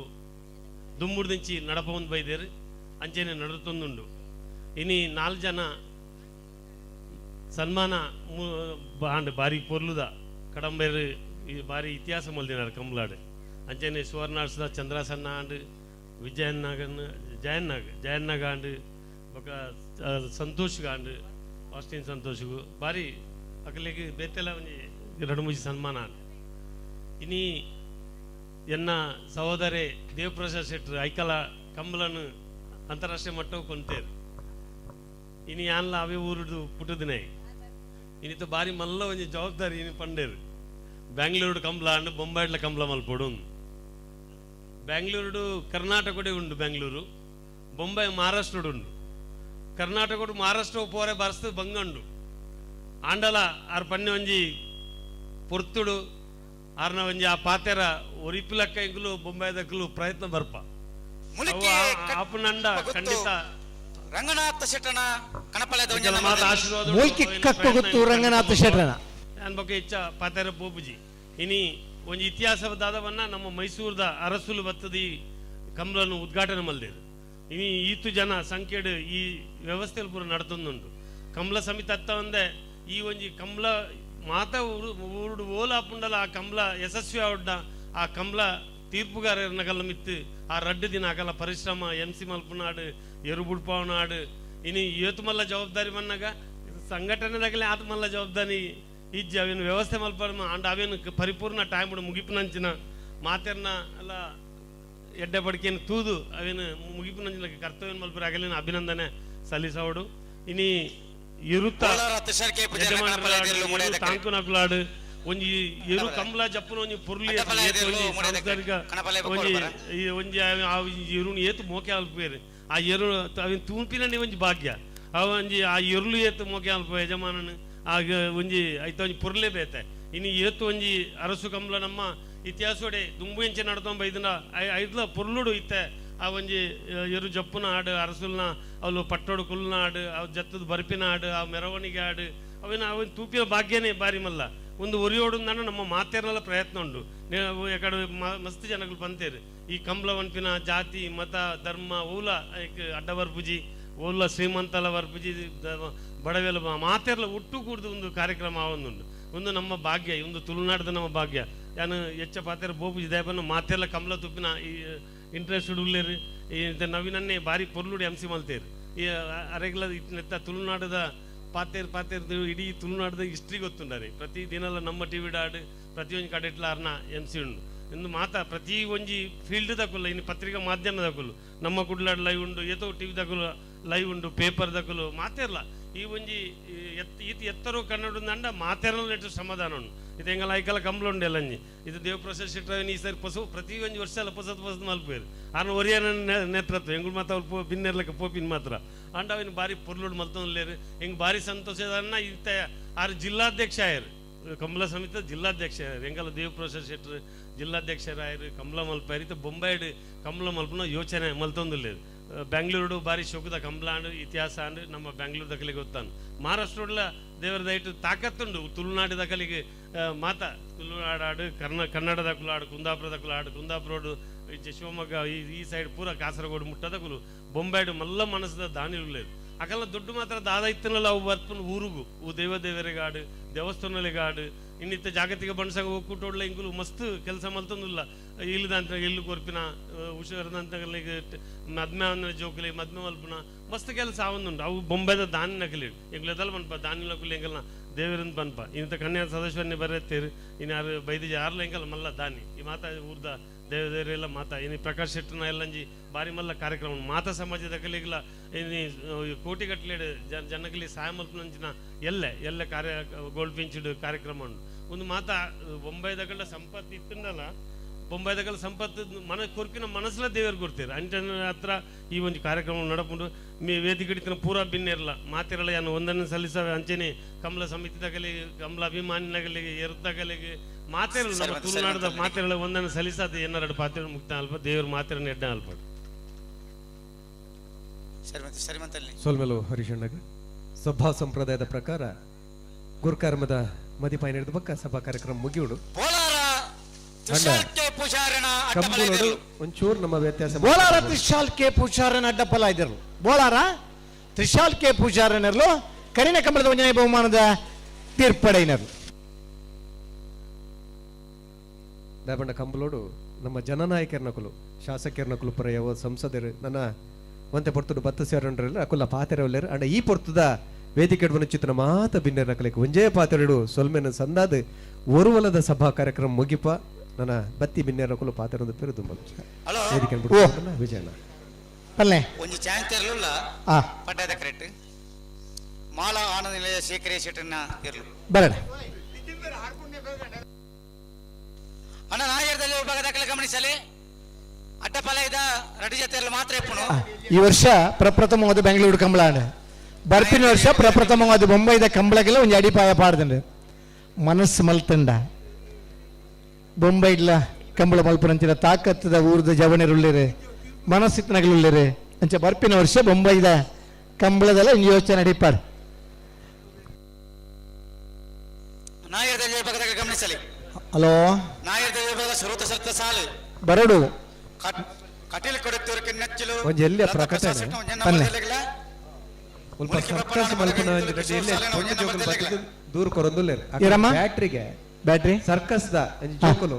ದುಂಬುಡ್ದಿಂಚಿ ನಡಪವೊಂದು ಬೈದೇರು ಅಂಚೆನೆ ನಡತೊಂದುಂಡು. ಇನಿ 4 ಜನ ಸನ್ಮಾನ ಬಾಂಡ್ ಬಾರಿ ಪೊರ್ಲುದ ಕಡಂಬೇರು ಈ ಬಾರಿ ಇತಿಹಾಸ ಮಲ್ದಿನಾರು ಕಂಬಲಾಡು. ಅಂಚೆನೆ ಸುವರ್ಣಾರ್ಸದ ಚಂದ್ರಸನ್ನ ಆಂಡ್ ವಿಜಯನಾಗನ್ ಜಯನ್ನಾಗ ಆಂಡ್ ಬೊಕ ಸಂತೋಷ್ ಗಾಂಡ್ ಆಸ್ಟಿನ್ ಸಂತೋಷ್ಗು ಬಾರಿ ಅಕಲಿಗೆ ಬೇತೆಲ್ಲ ಒಂಜಿ ಎರಡು ಮೂಜಿ ಸನ್ಮಾನ ಆಂಡ್. ಇನಿ ಎನ್ನ ಸಹೋದರೆ ದೇವಪ್ರಸಾದ್ ಶೆಟ್ರು ಐಕಲ ಕಂಬಲನ್ನು ಅಂತಾರಾಷ್ಟ್ರೀಯ ಮಟ್ಟವು ಕೊಂತೇರು. ಇನಿ ಯಾನ್ಲ ಅವೇ ಊರುಡು ಪುಟ್ಟದಿನೇ ಇನಿತ ಬಾರಿ ಮಲ್ಲ ಒಂಜಿ ಜವಾಬ್ದಾರಿ ಇನಿ ಪಂಡೇರು. ಬ್ಯಾಂಗ್ಳೂರು ಕಂಬಳ ಅಂಡ್ ಬೊಂಬಾಯಿಡ್ಲ ಕಂಬಳ ಮಲ್ಪೊಡು. ಬ್ಯಾಂಗ್ಳೂರುಡು ಕರ್ನಾಟಕಡೆ ಉಂಡು, ಬ್ಯಾಂಗ್ಳೂರು ಬೊಂಬಾಯಿ ಮಹಾರಾಷ್ಟ್ರಡು ಉಂಡು. ಕರ್ನಾಟಕಡು ಮಹಾರಾಷ್ಟ್ರ ಪೋರೆ ಬರ್ಸ್ತು ಬಂಗಂಡು ಆಂಡಲ ಆರ್ ಪನ್ನೆ ಒಂಜಿ ಪೊರ್ತುಡು ಆರ್ನ ಒಂಜಿ ಆ ಪಾತೆರ ಒರಿಪುಲಕ್ಕ ಎಂಕುಲು ಬೊಂಬಾಯಿದಕ್ಕಲು ಪ್ರಯತ್ನ ಬರ್ಪ ಆಪುನಂಡ ಖಂಡಿತ ರಂಗನಾಥ ಶೆಟ್ಟನ ಕಣಪಲದ ಮೂಲ್ಕಿ ಕಕ್ಕು ಗೊತ್ತು ರಂಗನಾಥ ಶೆಟ್ಟನ ನಾನು ಬಗ್ಗೆ ಹೆಚ್ಚ ಪಾತೆರ ಪೋಪುಜಿ. ಇನಿ ಒಂಜಿ ಇತಿಹಾಸದಾದವನ್ನ ನಮ್ಮ ಮೈಸೂರದ ಅರಸುಲು ಬತ್ತದಿ ಕಂಬಳನ್ನು ಉದ್ಘಾಟನೆ ಮಲ್ದೇರು. ಇನಿ ಈತು ಜನ ಸಂಖ್ಯೆಡು ಈ ವ್ಯವಸ್ಥೆಯಲ್ಲಿ ಪೂರ ನಡತೊಂದುಂಡು. ಕಂಬಳ ಸಮಿತಿ ಅತ್ತ ಒಂದೆ ಈ ಒಂಜಿ ಕಂಬಳ ಮಾತಾ ಊರುಡು ಓಲ ಆಪುಂಡಲ ಆ ಕಂಬಳ ಯಶಸ್ವಿ ಆವಡ್ಡ ಆ ಕಂಬಳ ತೀರ್ಪುಗಾರನ ಮಿತ್ತು ಆ ರಡ್ಡು ದಿನ ಅಕಲ ಪರಿಶ್ರಮ ಎಂ ಸಿ ಮಲ್ಪುನಾಡು ಎರುಬುಡ್ಪಾವನಾಡು ಇನಿ ಏತು ಮಲ್ಲ ಜವಾಬ್ದಾರಿ ಮನ್ನಾಗ ಸಂಘಟನೆದಾಗಲೇ ಆತ ಮಲ್ಲ ಜವಾಬ್ದಾರಿ ಇಜ್ಜಿ ಅವೇನು ವ್ಯವಸ್ಥೆ ಮಲ್ಪ ಅಂಡ್ ಅವೇನು ಪರಿಪೂರ್ಣ ಟೈಮ್ ಮುಗಿಪಿನಂಚಿನ ಮಾತೆರ್ನ ಅಲ್ಲ ಎಡ್ಡೆ ಬಡಿಕೆಯನ್ನು ತೂದು ಅವೇನು ಮುಗಿಪಿನಂಚಿನ ಕರ್ತವ್ಯ ಮಲ್ಪರ ಆಗಲೇನು ಅಭಿನಂದನೆ ಸಲ್ಲಿಸವಡು. ಇನಿ ಇರುತ್ತ ತಾಂಕುನಕುಲಾಡು ಒಂಜಿ ಎರು ಕಂಬಳ ಜಪ್ಪುನ ಒಂಜಿ ಪೊರ್ಲಿ ಸಾಂಸ್ಕೃತಿಕ ಒಂಜಿ ಈ ಒಂಜಿ ಆ ಎರುನು ಏತು ಮೋಕೆ ಅಲ್ಪೇರು ಆ ಎರು ಅವಿನ ತೂಂಪಿನಂಡಿ ಒಂಜಿ ಭಾಗ್ಯ ಆ ಒಂಜಿ ಆ ಎರುಲು ಏತು ಮೋಕೆ ಅಲ್ಪ ಯಜಮಾನನು ಆಗ ಒಂಜಿ ಐತ ಒಂಜಿ ಪೊರ್ಲೆ ಬೇತೆ. ಇನ್ನು ಏತು ಒಂಜಿ ಅರಸು ಕಂಬಳ ನಮ್ಮ ಇತಿಹಾಸೋಡೆ ದುಂಬು ಎಂಚೆ ನಡ್ತೊಂಬ ಇದನ್ನ ಐದ್ಲ ಪೊರ್ಲುಡು ಇತ್ತೆ ಆ ಒಂಜಿ ಎರು ಜಪ್ಪುನ ಹಾಡು ಅರಸುಲ್ನ ಅವಳು ಪಟ್ಟೋಡು ಕುಲ್ನ ಹಾಡು ಅವು ಜತ್ತದ ಬರ್ಪಿನ ಹಾಡು ಆ ಮೆರವಣಿಗೆ ಹಾಡು ಅವಿನ ಅವನ ತೂಪಿನ ಭಾಗ್ಯನೇ ಬಾರಿ ಮಲ್ಲ ಒಂದು ಒರಿಯೋಡು ನಮ್ಮ ಮಾತೇರಲ್ಲ ಪ್ರಯತ್ನ ಉಂಡು. ಯಾಕಡೆ ಮಸ್ತ್ ಜನಗಳು ಬಂತೇರು ಈ ಕಂಬಳ ವನ್ಪಿನ ಜಾತಿ ಮತ ಧರ್ಮ ಓಲ ಅಡ್ಡ ಬರ್ಪುಜಿ ಓಲ ಶ್ರೀಮಂತಲ ಬರ್ಪುಜಿ ಬಡವೆಲ್ಲ ಮಾತೆರ್ಲ ಒಟ್ಟು ಕೂಡ್ದು ಒಂದು ಕಾರ್ಯಕ್ರಮ ಆವೊಂದುಂಡು. ಒಂದು ನಮ್ಮ ಭಾಗ್ಯ, ಒಂದು ತುಳುನಾಡದ ನಮ್ಮ ಭಾಗ್ಯ. ಯಾನು ಹೆಚ್ಚ ಪಾತೆರ ಬೋಪುಜಿ ದಯಪನ್ನು ಮಾತೆರ್ಲ ಕಂಬಳ ತುಪ್ಪಿನ ಈ ಇಂಟ್ರೆಸ್ಟ್ ಉಲ್ಲೇರು ಈ ನವೀನನ್ನೇ ಭಾರಿ ಪೊರ್ಲುಡು ಎಂ ಸಿ ಮಲ್ತೇರು. ಈ ಅರೆಗ್ಲ ಇತ್ತ ತುಳುನಾಡದ ಪಾತೇರು ಪಾತೇರ್ದು ಇಡೀ ತುಳುನಾಡದ ಹಿಸ್ಟ್ರಿ ಗೊತ್ತುಂಡಾರೆ. ಪ್ರತಿ ದಿನಲ ನಮ್ಮ ಟಿ ವಿ ಡಾಡು ಪ್ರತಿಯೊಂದು ಕಡೆಟ್ಲ ಅರ್ನ ಎಂ ಸಿ ಉಂಡು. ಇಂದು ಮಾತಾ ಪ್ರತಿ ಒಂಜಿ ಫೀಲ್ಡ್ ದಕುಲು ಇನ್ನು ಪತ್ರಿಕಾ ಮಾಧ್ಯಮ ದಕುಲು ನಮ್ಮ ಕುಡ್ಲಾಡ್ ಲೈವ್ ಉಂಡು ಏತೋ ಟಿವಿ ದಕುಲು ಲೈವ್ ಉಂಡು ಪೇಪರ್ ದಕುಲು ಮಾತೆರ್ಲ ಈ ಒಂಜಿ ಈತ ಎತ್ತರೋ ಕನ್ನಡ ಅಂಡ ಮಾತೆರಲ ನೆಟ್ಟು ಸಮಾಧಾನ ಉಂಡು ಇದು ಎಂಗಲ ಐಕಲ ಕಂಬ್ಲ ಉಂಡು ಎಲ್ಲಂಜಿ ಇದು ದೇವಪ್ರಸಾದ್ ಶೆಟ್ಟರ್ ಈ ಸರಿ ಪೊಸ ಪ್ರತಿ ಒಂಜಿ ವರ್ಷ ಎಲ್ಲ ಪೊಸತ್ ಪೊಸತ್ ಮಲ್ಪೇರು ಆನ ಒರಿಯನ ನೇತೃತ್ವ ಎಂಗುಳು ಮಾತ ಅವ್ರು ಬಿನ್ನೆರ್ಲಕ್ಕ ಪೋಪಿನ್ ಮಾತ್ರ ಅಂಡ ಅವಿನ ಬಾರಿ ಪೊರ್ಲುಡು ಮಲ್ತೊಂದು ಹೆಂಗೆ ಬಾರಿ ಸಂತೋಷ ಇತ್ತ ಆರು ಜಿಲ್ಲಾಧ್ಯಕ್ಷ ಆಯರು ಕಂಬಳ ಸಮಿತಿ ಜಿಲ್ಲಾಧ್ಯಕ್ಷ ಎಂಗಲ ದೇವಪ್ರಸಾದ್ ಶೆಟ್ಟರ್ ಜಿಲ್ಲಾಧ್ಯಕ್ಷರಾಯರು ಕಮಲ ಮಲ್ಪಾರು ಇತ್ತ ಬೊಂಬಾಯಿಡ್ ಕಮಲ ಮಲ್ಪನ ಯೋಚನೆ ಮಲ್ತೊಂದುಲ್ಲೇರು ಬೆಂಗಳೂರು ಬಾರಿ ಶೋಕದ ಕಂಬಳ ಅಂಡ್ ಇತಿಹಾಸ ಅಂಡ್ ನಮ್ಮ ಬೆಂಗಳೂರು ದಕಲಿಗೆ ಗೊತ್ತಾನು ಮಹಾರಾಷ್ಟ್ರಡ್ಲ ದೇವರ ದಯಟು ತಾಕತ್ತುಂಡು ತುಳುನಾಡು ದಕಲಿಗೆ ಮಾತಾ ತುಳುನಾಡು ಕನ್ನಡ ದಕುಲಾಡು ಕುಂದಾಪುರ ದಕುಲಾಡು ಕುಂದಾಪುರೋಡು ಶಿವಮೊಗ್ಗ ಈ ಸೈಡ್ ಪೂರ ಕಾಸರಗೋಡು ಮುಟ್ಟದಕುಲು ಬೊಂಬಾಯಿಡು ಮಲ್ಲ ಮನಸ್ಸದ ದಾನಿರುಲ್ಲೇರು ಅಕಲ್ಲ ದುಡ್ಡು ಮಾತ್ರ ದಾದ ಇತ್ತನಲ್ಲ ಅವು ಬರ್ಪುನ ಊರುಗು ಊ ದೇವ ದೇವರಿಗಾಡು ದೇವಸ್ಥಾನಲಿಗಾಡು ಇನ್ನಿತ್ತ ಜಾಗತಿಕ ಬಣಸಂಗ ಒಕ್ಕೂಟೋಡ್ಲ ಇಂಗುಲು ಮಸ್ತ್ ಕೆಲಸ ಮಲ್ತೊಂದುಲ್ಲ ಇಲ್ಲದಂತ ಇಲ್ಲು ಕೊರ್ಪಿನ ಹುಷಾರದಂತ ಮದ್ಮೆ ಜೋಕುಲಿ ಮದ್ಮೆ ಮಲ್ಪುನ ಮಸ್ತ್ ಕೆಲಸ ಆವೊಂದುಂಡು ಅವು ಬೊಂಬೆದ ದಾನಿ ನಕಲಿ ಎಂಗ್ಲೆದಲ್ಲ ಪನ್ಪ ದಾನಿ ನಕಲಿ ಎಂಗಲ್ನ ದೇವರಿಂದ ಪನ್ಪ ಇಂಥ ಕನ್ಯಾ ಸದಸ್ಯರನ್ನೇ ಬರೆತ್ತೇರು ಇನ್ನು ಬೈದಿಜ ಯಾರ್ಲ ಎಂಗಲ್ಲ ಮಲ್ಲ ದಾನಿ ಈ ಮಾತಾ ಊರ್ದ ದೇವದೇವರೆಲ್ಲ ಮಾತಾ ಇನ್ನು ಪ್ರಕಾಶ್ ಶೆಟ್ಟರ್ನ ಎಲ್ಲಂಜಿ ಬಾರಿ ಮಲ್ಲ ಕಾರ್ಯಕ್ರಮ ಮಾತಾ ಸಮಾಜದ ಕಲಿಗಿಲ್ಲ ಇನ್ನು ಕೋಟಿಗಟ್ಟಲೆ ಜನಕಲಿ ಸಹಾಯ ಮಲ್ಪನಂಚಿನ ಎಲ್ಲೆ ಎಲ್ಲ ಕಾರ್ಯ ಗೋಲ್ಡ್ ಪಿಂಚ್ಡ್ ಕಾರ್ಯಕ್ರಮ ಉಂಡು ಒಂದು ಮಾತಾ ಬೊಂಬೈದಗಲ ಸಂಪತ್ತು ಇತ್ತಂಡಲ್ಲ ಬೊಂಬೈದಗಲ ಸಂಪತ್ತು ಮನ ಕೊರ್ಪಿನ ಮನಸ್ಸಲ ದೇವರು ಕೊಡ್ತೀರ ಅಂಚನ ಹತ್ರ ಈ ಒಂದು ಕಾರ್ಯಕ್ರಮ ನಡಪುಂಡು ಮೇ ವೇದಿಕೆ ಹಿಡಿತನ ಪೂರಾ ಬಿನ್ನಿರಲ್ಲ ಮಾತಿರಲ್ಲ ಯಾನು ಒಂದನ್ನು ಸಲ್ಲಿಸವೆ ಅಂಚೆನೆ ಕಮಲ ಸಮಿತಿದಾಗಲಿ ಕಮಲ ಅಭಿಮಾನಿನಗಲಿಗೆ ಎರುತ್ತಾಗಲಿಗೆ ಮಾತಿರಲ್ಲ ನಮ್ಮ ತುಳುನಾಡದ ಮಾತಿರಲ್ಲ ಒಂದನ್ನು ಸಲ್ಲಿಸಾದ ಏನಾರು ಪಾತ್ರ ಮುಕ್ತ ಅಲ್ಪ ದೇವ್ರ ಮಾತಿರನ್ನ ಎಡ್ಡ ಅಲ್ಪ ಸೋಲ್ಮೇಲು ಹರಿಶಣ್ಣಗ ಸಭಾ ಸಂಪ್ರದಾಯದ ಪ್ರಕಾರ ಗುರುಕರ್ಮದ ಮದಿಪಾಯ ಹಿಡಿದ ಬಕ್ಕ ಸಭಾ ಕಾರ್ಯಕ್ರಮ ಮುಗಿಯುಡು. ಒಂಚೂರು ನಮ್ಮ ವ್ಯತ್ಯಾಸ. ಬೋಲಾರ ತ್ರಿಶಾಲ್ ಕೆ ಪೂಜಾರನ ಅಡ್ಡಪ್ಪಲ ಇದ್ದರು. ಬೋಲಾರ ತ್ರಿಶಾಲ್ ಕೆ ಪೂಜಾರನರ್ಲು ಕರಿನ ಕಂಬಳದ ಒಂಜನೇ ಬಹುಮಾನದ ತೀರ್ಪಡೈನರು. ದಾಬಣ್ಣ ಕಂಬಲೋಡು ನಮ್ಮ ಜನನಾಯಕರ್ನಕುಲು ಶಾಸಕರ್ನಕುಲು ಪರಯವ ಸಂಸದರು ನನ್ನ ಒಂತೆ ಪೊರ್ತುಡು ಬತ್ತ ಸೇರಂಡ್ರಲ್ಲ ಅಕುಲ ಪಾತೆರವಲ್ಲೇರು ಅಂಡ ಈ ಪೊರ್ತುದ ವೇದಿಕೆ ಚಿತ್ರ ಮಾತ ಬಿನ್ನೆರ್ನಕಲಿಕ್ಕೆ ಒಂಜೇ ಪಾತೆರಡು ಸೊಲ್ಮೆನ ಸಂದಾದ ಒರುವಲದ ಸಭಾ ಕಾರ್ಯಕ್ರಮ ಮುಗಿಪ ನನ್ನ ಬತ್ತಿ ಬಿನ್ನೆರಕುಲು ಪಾತೆರೊಂದು ಪೇರು ದುಂಬಲು ವೇದಿಕೆ ವಿಜಯಣ್ಣ ಪಲ್ಲೆ ಒಂಜಿ ಚಾನ್ಸ್ ಇರಲಿಲ್ಲ ಪಡ್ಡದ ಕರೆಕ್ಟ್ ಮಾಲಾ ಆನಂದ ನಿಲಯ ಶೇಖರೇ ಶೆಟ್ಟನ್ನ ಇರಲು ಬರಡ ಅಣ್ಣ ನಾಯರದಲ್ಲಿ ವಿಭಾಗ ದಾಖಲೆ ಗಮನಿಸಲಿ ಅಡ್ಡಪಲಯದ ರಡಿ ಜೊತೆಯಲ್ಲಿ ಮಾತ್ರ ಇಪ್ಪುನು. ಈ ವರ್ಷ ಪ್ರಪ್ರಥಮವಾದ ಬೆಂಗಳೂರು ಕಂಬಳ ಬರ್ಪಿನ ವರ್ಷ ಪ್ರಪ್ರಥಮವಾದ ಬೊಂಬೈದ ಕಂಬಳಗೆಲ್ಲ ಒಂದು ಅಡಿಪಾಯ ಪಾಡ್ದಂಡೆ ಮನಸ್ಸು ಮಲ್ತಂಡ ಬೊಂಬೈಡ್ಲ ಕಂಬಳ ಮಲ್ಪನಂಚಿನ ತಾಕತ್ತದ ಊರ್ದ ಜವಣರುಳ್ಳಿರೆ ಮನಸ್ಸಿತ್ನಗಲುಳ್ಳಿರೆ ಅಂಚೆ ಬರ್ಪಿನ ವರ್ಷ ಬೊಂಬೈದ ಕಂಬಳದಲ್ಲ ಒಂದು ಯೋಚನೆ ಅಡಿಪಾಡು. ನಾಯರದಲ್ಲಿ ವಿಭಾಗದಾಗ ಗಮನಿಸಲಿ. ಹಲೋ ನಾಯರದಲ್ಲಿ ವಿಭಾಗ ಸರ್ವತ ಸರ್ತ ಸಾಲು ಬರಡು ಕಟೀಲ್ ಕೊಡುತ್ತಿರುವ ನೆಚ್ಚಲು ಒಂಜಿ ಎಲ್ಲಿಯ ಪ್ರಕಟಣೆ ಸ್ವಲ್ಪ ಸರ್ಕಸ್ ಮಲ್ಪುನ ಒಂಜಿ ಎಲ್ಲಿ ಪೊಣ್ಣು ಜೋಕುಲು ಬತ್ತಿದ್ ದೂರ ಕೊರೊಂದುಲ್ಲೆರ್ ಏರಮ್ಮ? ಬ್ಯಾಟ್ರಿಗೆ ಬ್ಯಾಟ್ರಿ ಸರ್ಕಸ್ the ಒಂಜಿ ಜೋಕುಲು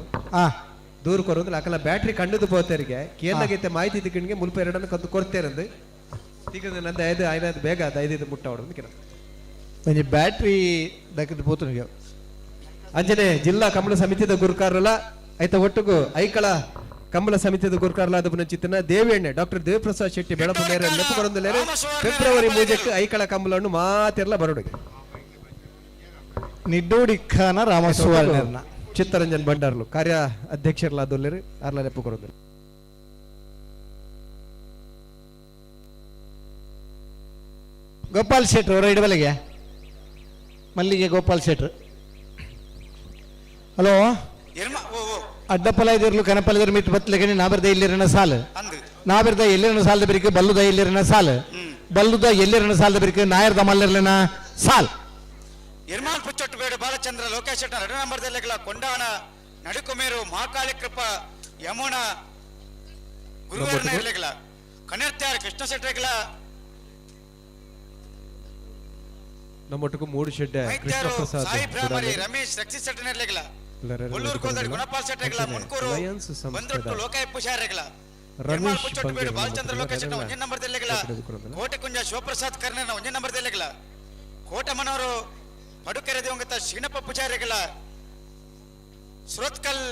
ದೂರ ಕೊರೊಂದುಲ್ಲ ಅಕಲ ಬ್ಯಾಟ್ರಿ ಕಂಡುದು ಪೋತೆರಿಗೆ ಕೇಂದ್ರಗೈತೆ ಮಾಹಿತಿ ತಿಕ್ಕಣಿಗೆ ಮುಲ್ಪ ಎರಡನ್ನು ಕಂದು ಕೊಡ್ತೇರಂದು ತಿಕ್ಕದ ನಂದು ಐದು ಐನಾದ್ ಬೇಗ ಅದು ಐದು ಮುಟ್ಟ ಅವಡು ಕಿರ ಒಂಜಿ ಬ್ಯಾಟ್ರಿ ದಕ್ಕದ ಪೋತುನಿಗೆ ಅಂಜನೆ ಜಿಲ್ಲಾ ಕಂಬಳ ಸಮಿತಿದ ಗುರುಕಾರಲ ಐತ ಒಟ್ಟುಗು ಐಕಳ ಕಂಬಳ ಸಮಿತಿದ ಗುರುಕಾರಲಾದ ಪುನಚಿತ್ತನ ದೇವಿಯಣ್ಣೆ ಡಾಕ್ಟರ್ ದೇವಪ್ರಸಾದ್ ಶೆಟ್ಟಿ ಬೆಳಪು ಮೇರೆ ನೆಪ್ಪು ಕೊರೊಂದುಲ್ಲೆರ್ ಫೆಬ್ರವರಿ 3ಕ್ಕೆ ಐಕಳ ಕಂಬಳನ್ನು ಮಾತೆರ್ಲ ಬರಡುಗೆ ನಿಡ್ಡೋಡಿ ಖಾನ ರಾಮಸುವರ್ಣರ್ನ ಚಿತ್ತರಂಜನ್ ಭಂಡಾರ್ಲು ಕಾರ್ಯ ಅಧ್ಯಕ್ಷರ್ಲಾದೊಲ್ಲೆರ್ ಅರ್ಲ ನೆಪ್ಪು ಕೊರೊಂದುಲ್ಲೆರ್. ಗೋಪಾಲ್ ಶೆಟ್ರು ಅವರ ಇಡಬಲಿಗೆ ಮಲ್ಲಿಗೆ ಗೋಪಾಲ್ ಶೆಟ್ರು. ಹಲೋ ಅಡ್ಡಪಲ ಇದಿರ್ಲು ಕನಪಲ ಮಿತ್ ಬತ್ಲೆಗಣಿ ನಾಬರ್ದ ಇಲ್ಲಿರನ ಸಾಲು ನಾಬರ್ದ ಎಲ್ಲಿರನ ಸಾಲದ ಬಿರಿಕೆ ಬಲ್ಲುದ ಎಲ್ಲಿರನ ಸಾಲು ಬಲ್ಲುದ ಎಲ್ಲಿರನ ಸಾಲದ ಬಿರಿಕೆ ನಾಯರ್ದ ಮಲ್ಲಿರ್ಲನ ಸಾಲ್. ಇರ್ಮಾಲ್ ಪುಚ್ಚೊಟ್ಟು ಬೇಡು ಬಾಲಚಂದ್ರ ಲೋಕೇಶ್ ಶೆಟ್ಟರ್ ಎರಡು ನಂಬರ್ದಲ್ಲಿಗಳ ಕೊಂಡಾಣ ನಡುಕುಮೇರು ಮಹಾಕಾಳಿ ಕೃಪ ಯಮುನ ಗುರುವಾರನ ಇರ್ಲಿಗಳ ಕಣ್ಣೀರ್ತ್ಯಾರ ಕೃಷ್ಣ ಶೆಟ್ಟರ್ಗಳ ನಮ್ಮೊಟ್ಟಿಗೂ ಮೂಡು ಶೆಡ್ಡೆ ಕೃಷ್ಣ ಪ್ರಸಾದ್ ಸಾಯಿ ಭ್ರಾಮರಿ ರಮೇಶ್ ರಕ್ಷಿತ್ ಶೆಟ್ಟರ್ ಇರ್ಲಿಗಳ ಕೊಲ್ಲೂರು ಕೋದಡಿ ಗುಣಪಾಲ್ ಶೆಟ್ಟರ್ಗಳ ಮುನ್ಕೂರು ಲಯನ್ಸ್ ಸಂಸ್ಥೆದ ಬಂದೊಟ್ಟು ಲೋಕಾಯ ಪೂಜಾರಿಗಳ ರಮೇಶ್ ಪುಚ್ಚೊಟ್ಟು ಬೇಡು ಬಾಲಚಂದ್ರ ಲೋಕೇಶ್ ಶೆಟ್ಟರ್ ಬಂಗೇರ ಒಂದೇ ನಂಬರ್ದಲ್ಲಿಗಳ ಕೋಟೆಕುಂಜ ಶಿವಪ್ರಸಾದ್ ಕರ್ಣನ ಒಂದೇ ನಂಬರ್ದಲ್ಲಿಗಳ ಕೋಟೆ ಮನೋರು ಪಡುಕೆರೆ ದಿವಂಗತ ಶೀನಪ್ಪ ಪೂಜಾರಿಗಳ ಸುರತ್ಕಲ್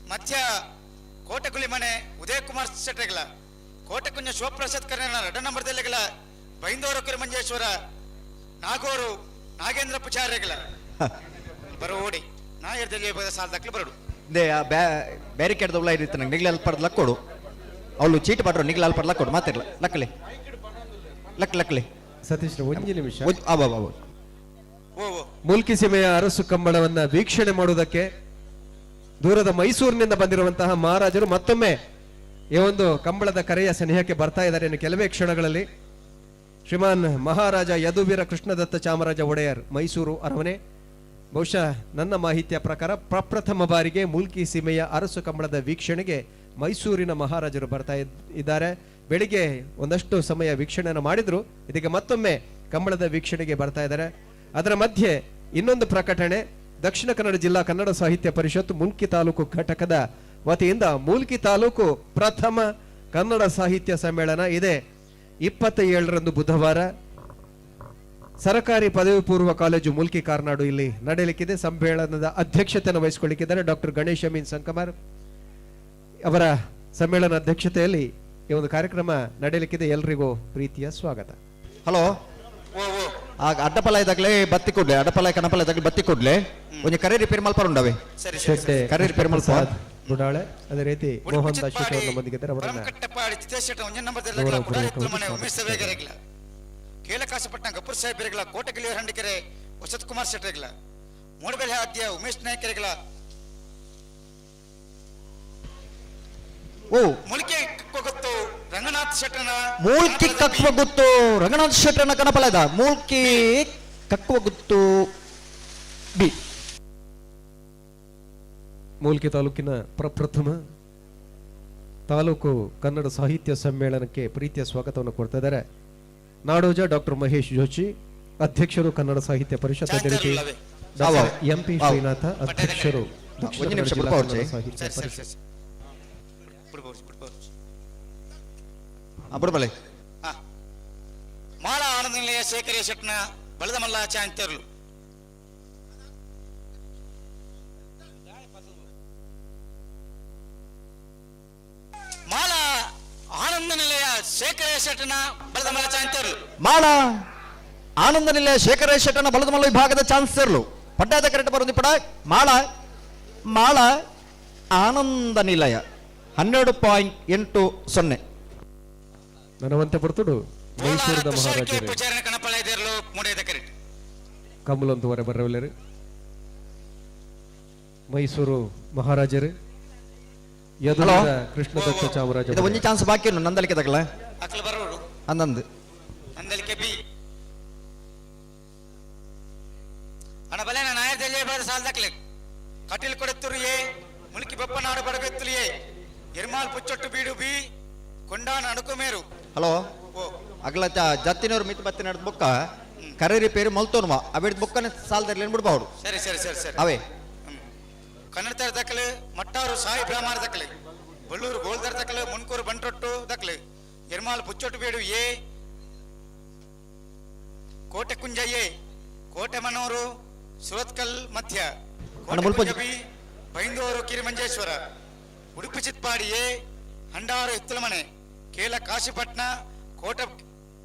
ಮಧ್ಯ ಕೋಟೆಕುಳಿ ಮನೆ ಉದಯ ಕುಮಾರ್ ಶೆಟ್ಟರೆಗಳ ಕೋಟೆಕುಂಜ ಶಿವಪ್ರಸಾದ್ ಕರ್ಣ ರಡ್ಡ ನಂಬರ್ ದೆಲ್ಲೆಗಳ ಬೈಂದೂರು ಕಿರುಮಂಜೇಶ್ವರ ನಾಗೋರು ನಾಗೇಂದ್ರ ಪುಚಾರಿಗಳ ಬರೋಡಿ ನಾಯರ್ದಲ್ಲಿ ಸಾಲದಕ್ಲು ಬರೋಡು. They ಆ ಬ್ಯಾರಿಕೇಡ್ ದೊಬ್ಲ ಇರುತ್ತೆ ನಂಗೆ ನಿಗ್ಲ ಅಲ್ಪರ್ದ ಲಕ್ಕೋಡು ಅವಳು ಚೀಟ್ ಪಾಡ್ರು ನಿಗ್ಲ ಅಲ್ಪರ್ದ ಲಕ್ಕೋಡು ಮಾತಿರ್ಲ ಲಕ್ಕಲಿ ಲಕ್ ಲಕ್ಲಿ. ಸತೀಶ್, ಒಂದು ನಿಮಿಷ. ಅವ ಅವ ಮುಲ್ಕಿ ಸೀಮೆಯ ಅರಸು ಕಂಬಳವನ್ನ ವೀಕ್ಷಣೆ ಮಾಡುವುದಕ್ಕೆ ದೂರದ ಮೈಸೂರಿನಿಂದ ಬಂದಿರುವಂತಹ ಮಹಾರಾಜರು ಮತ್ತೊಮ್ಮೆ ಈ ಒಂದು ಕಂಬಳದ ಕರೆಯ ಸನಿಹಕ್ಕೆ ಬರ್ತಾ ಇದ್ದಾರೆ ಇನ್ನು ಕೆಲವೇ ಕ್ಷಣಗಳಲ್ಲಿ. ಶ್ರೀಮಾನ್ ಮಹಾರಾಜ ಯದುವೀರ ಕೃಷ್ಣದತ್ತ ಚಾಮರಾಜ ಒಡೆಯರ್, ಮೈಸೂರು ಅರಮನೆ. ಬಹುಶಃ ನನ್ನ ಮಾಹಿತಿಯ ಪ್ರಕಾರ ಪ್ರಪ್ರಥಮ ಬಾರಿಗೆ ಮುಲ್ಕಿ ಸೀಮೆಯ ಅರಸು ಕಂಬಳದ ವೀಕ್ಷಣೆಗೆ ಮೈಸೂರಿನ ಮಹಾರಾಜರು ಬರ್ತಾ ಇದ್ದಾರೆ. ಬೆಳಿಗ್ಗೆ ಒಂದಷ್ಟು ಸಮಯ ವೀಕ್ಷಣೆಯನ್ನು ಮಾಡಿದ್ರು, ಇದೀಗ ಮತ್ತೊಮ್ಮೆ ಕಂಬಳದ ವೀಕ್ಷಣೆಗೆ ಬರ್ತಾ ಇದ್ದಾರೆ. ಅದರ ಮಧ್ಯೆ ಇನ್ನೊಂದು ಪ್ರಕಟಣೆ, ದಕ್ಷಿಣ ಕನ್ನಡ ಜಿಲ್ಲಾ ಕನ್ನಡ ಸಾಹಿತ್ಯ ಪರಿಷತ್ತು ಮುಲ್ಕಿ ತಾಲೂಕು ಘಟಕದ ವತಿಯಿಂದ ಮುಲ್ಕಿ ತಾಲೂಕು ಪ್ರಥಮ ಕನ್ನಡ ಸಾಹಿತ್ಯ ಸಮ್ಮೇಳನ ಇದೆ 27ರಂದು ಬುಧವಾರ ಸರಕಾರಿ ಪದವಿ ಪೂರ್ವ ಕಾಲೇಜು ಮುಲ್ಕಿ ಕಾರ್ನಾಡು ಇಲ್ಲಿ ನಡೆಯಲಿಕ್ಕಿದೆ. ಸಮ್ಮೇಳನದ ಅಧ್ಯಕ್ಷತೆಯನ್ನು ವಹಿಸಿಕೊಳ್ಳಿಕ್ಕಿದ್ದಾರೆ ಡಾಕ್ಟರ್ ಗಣೇಶ್ ಅಮೀನ್ ಸಂಕಮಾರ್ ಅವರ ಸಮ್ಮೇಳನ ಅಧ್ಯಕ್ಷತೆಯಲ್ಲಿ ಈ ಒಂದು ಕಾರ್ಯಕ್ರಮ ನಡೆಯಲಿಕ್ಕಿದೆ. ಎಲ್ರಿಗೂ ಪ್ರೀತಿಯ ಸ್ವಾಗತ. ಹಲೋ, ಆಗ ಅಡ್ಡಪಲ ಇದ್ದಾಗಲೇ ಬತ್ತಿ ಕೊಡ್ಲೆ, ಅಡ್ಡಪಲ ಕಣಪಲ ಇದ್ದಾಗಲೇ ಬತ್ತಿ ಕೊಡ್ಲೆ, ಒಂಜಿ ಕರೆ ರಿಪೇರ್ ಮಲ್ಪರುಂಡವೆ. ಶೆಟ್ಟೆ ಕರೆ ರಿಪೇರ್ ಮಲ್ಪ ಪ್ರಸಾದ್ ಬುಡಾಳೆ, ಅದೇ ರೀತಿ ಮೋಹನ್ ದಾಸ್ ಶೆಟ್ಟಿ ಅವರು ನಮ್ಮೊಂದಿಗಿದ್ದಾರೆ. ಅವರನ್ನ ಗೌರವಪೂರ್ವಕವಾಗಿ ಕೇಳಕಾಸಪಟ್ಟಣ ಗಪ್ಪುರ್ ಸಾಹೇಬರಿಗಳ ಕೋಟೆಗಿಳಿಯ ಹಂಡಿಕೆರೆ ವಸಂತ್ ಕುಮಾರ್ ಶೆಟ್ಟರಿಗಳ ಮೂಡಬೆಲೆ ಆದ್ಯ ಉಮೇಶ್ ನಾಯ್ಕರಿಗಳ ಓ ಮುಲ್ಕಿ ಗೊತ್ತು ರಂಗನಾಥ್ ಶೆಟ್ಟನ ಮೂಲ್ಕಿ ಕಕ್ಕುವ ಗುತ್ತು ರಂಗನಾಥ್ ಶೆಟ್ಟನ ಕಣಪಲ ಇದ್ದ ಮೂಲ್ಕಿ ಕಕ್ಕುವ ಗುತ್ತು ಬಿ. ಮೂಲ್ಕಿ ತಾಲೂಕಿನ ಪ್ರಪ್ರಥಮ ತಾಲೂಕು ಕನ್ನಡ ಸಾಹಿತ್ಯ ಸಮ್ಮೇಳನಕ್ಕೆ ಪ್ರೀತಿಯ ಸ್ವಾಗತವನ್ನು ಕೊಡ್ತಾ ಇದ್ದಾರೆ ನಾಡೋಜ ಡಾಕ್ಟರ್ ಮಹೇಶ್ ಜೋಶಿ, ಅಧ್ಯಕ್ಷರು ಕನ್ನಡ ಸಾಹಿತ್ಯ ಪರಿಷತ್, ಅದೇ ರೀತಿ ಡಾಕ್ಟರ್ ಎಂ ಪಿ ಶ್ರೀನಾಥ ಅಧ್ಯಕ್ಷರು ದಕ್ಷಿಣ ಒಂದು ನಿಮಿಷ ಕನ್ನಡ ಜಿಲ್ಲಾ ಬಿಡ್ಪಾ ಕನ್ನಡ ಸಾಹಿತ್ಯ ಸರಿ ಸರಿ ಪರಿಷತ್. ಸರಿ ಬಿಡ್ಬೋದು. ಬಿಡ್ಬಲೆ. ಮಾಳ ಆನಂದ ನಿಲಯ ಶೇಖರಿಯ ಶೆಟ್ನ ಬಲದ ಮಲ್ಲ ಚಾಂತರ್ಲು ಮಾಳ ಆನಂದ ನಿಲಯ ಶೇಖರಿಯ ಶೆಟ್ಟನ ಬಲದ ಮಲ್ಲ ಚಾಂತರ್ಲು. ಮಾಳ ಆನಂದ ನಿಲಯ ಶೇಖರ ಶೆಟ್ಟನ ಬಲದ ಮಲ್ಲ ವಿಭಾಗದ ಚಾನ್ಸರ್ಲು ಪಡ್ಡಾದ ಕರೆಕ್ಟ್ ಬರೋದು ಪಡ ಮಾಳ ಮಾಳ ಆನಂದ ನಿಲಯ 12.80. ನನವಂತೆ ಪಡ್ತುಡು ಮೈಸೂರದ ಮಹಾರಾಜರು ಪೂಜಾರಿನ ಕಣಪಳ ಇದಿರಲು ಮೂಡಿದ ಕರೆಕ್ಟ್ ಕಮ್ಮಲೊಂದುವರೆ ಬರವಲ್ಲರು ಮೈಸೂರು ಮಹಾರಾಜರು ಯದುವೀರ ಕೃಷ್ಣದತ್ತ ಚಾಮರಾಜ ಇದು ಒಂಜಿ ಚಾನ್ಸ್ ಬಾಕಿ ಉಂಟು ನಂದಲಿಕೆ ತಗಲ ಅಕ್ಲ ಬರೋಡು ಅಂದಂದು ನಂದಲಿಕೆ ಬಿ ಅಣ್ಣ ಬಲೆ ನಾನು ಆಯರ್ದಲ್ಲಿ ಬಾದ ಸಾಲದಕ್ಲೆ ಕಟೀಲ್ ಕೊಡೆತ್ತುರು ಎ ಮುಲ್ಕಿ ಬೊಪ್ಪನಾಡು ಬಡಗತ್ತುಲು ಎ ಎರ್ಮಾಲ್ ಪುಚ್ಚೊಟ್ಟು ಬೀಡು ಬಿ ಕೊಂಡಾನ ಅಣುಕುಮೇರು. ಹಲೋ, ಅಗ್ಲ ಜತ್ತಿನವ್ರು ಮಿತ್ ಬತ್ತಿನ ಬೊಕ್ಕ ಕರೆ ರಿಪೇರಿ ಮಲ್ತೋನುವ ಅವಿಡ್ ಬೊಕ್ಕನೆ ಸಾಲದಲ್ಲಿ ಬಿಡ್ಬಾವ್ಡು. ಸರಿ ಸರಿ ಸರಿ ಸರಿ. ಅವೇ ಕನ್ನಡ ದಾಖಲೆ ಮಟ್ಟಾರು ಸಾಯಿ ಬ್ರಾಹ್ಮಣ ದಾಖಲೆ ಬಳ್ಳೂರು ಗೋಲ್ದರ್ ದಾಖಲೆ ಮುನ್ಕೂರು ಬಂಟ್ರೊಟ್ಟು ದಾಖಲೆ ಎರ್ಮಾಲ್ ಪುಚ್ಚೊಟ್ಟು ಬೀಡು ಎ ಕೋಟೆ ಕುಂಜ ಎ ಕೋಟೆ ಮನೂರು ಸುರತ್ಕಲ್ ಮಧ್ಯ ಅಣ್ಣ, ಮುಲ್ಪ ಕೋಟೆ ಕುಂಜ ಬಿ ಬೈಂದೂರು ಕಿರಿಮಂಜೇಶ್ವರ ಉಡುಪಿ ಚಿತ್ಪಾಡಿ ಎ ಹಂಡಾರು ಹಿತ್ತಲಮನೆ ಕೇಲ ಕಾಶಿಪಟ್ನ ಕೋಟ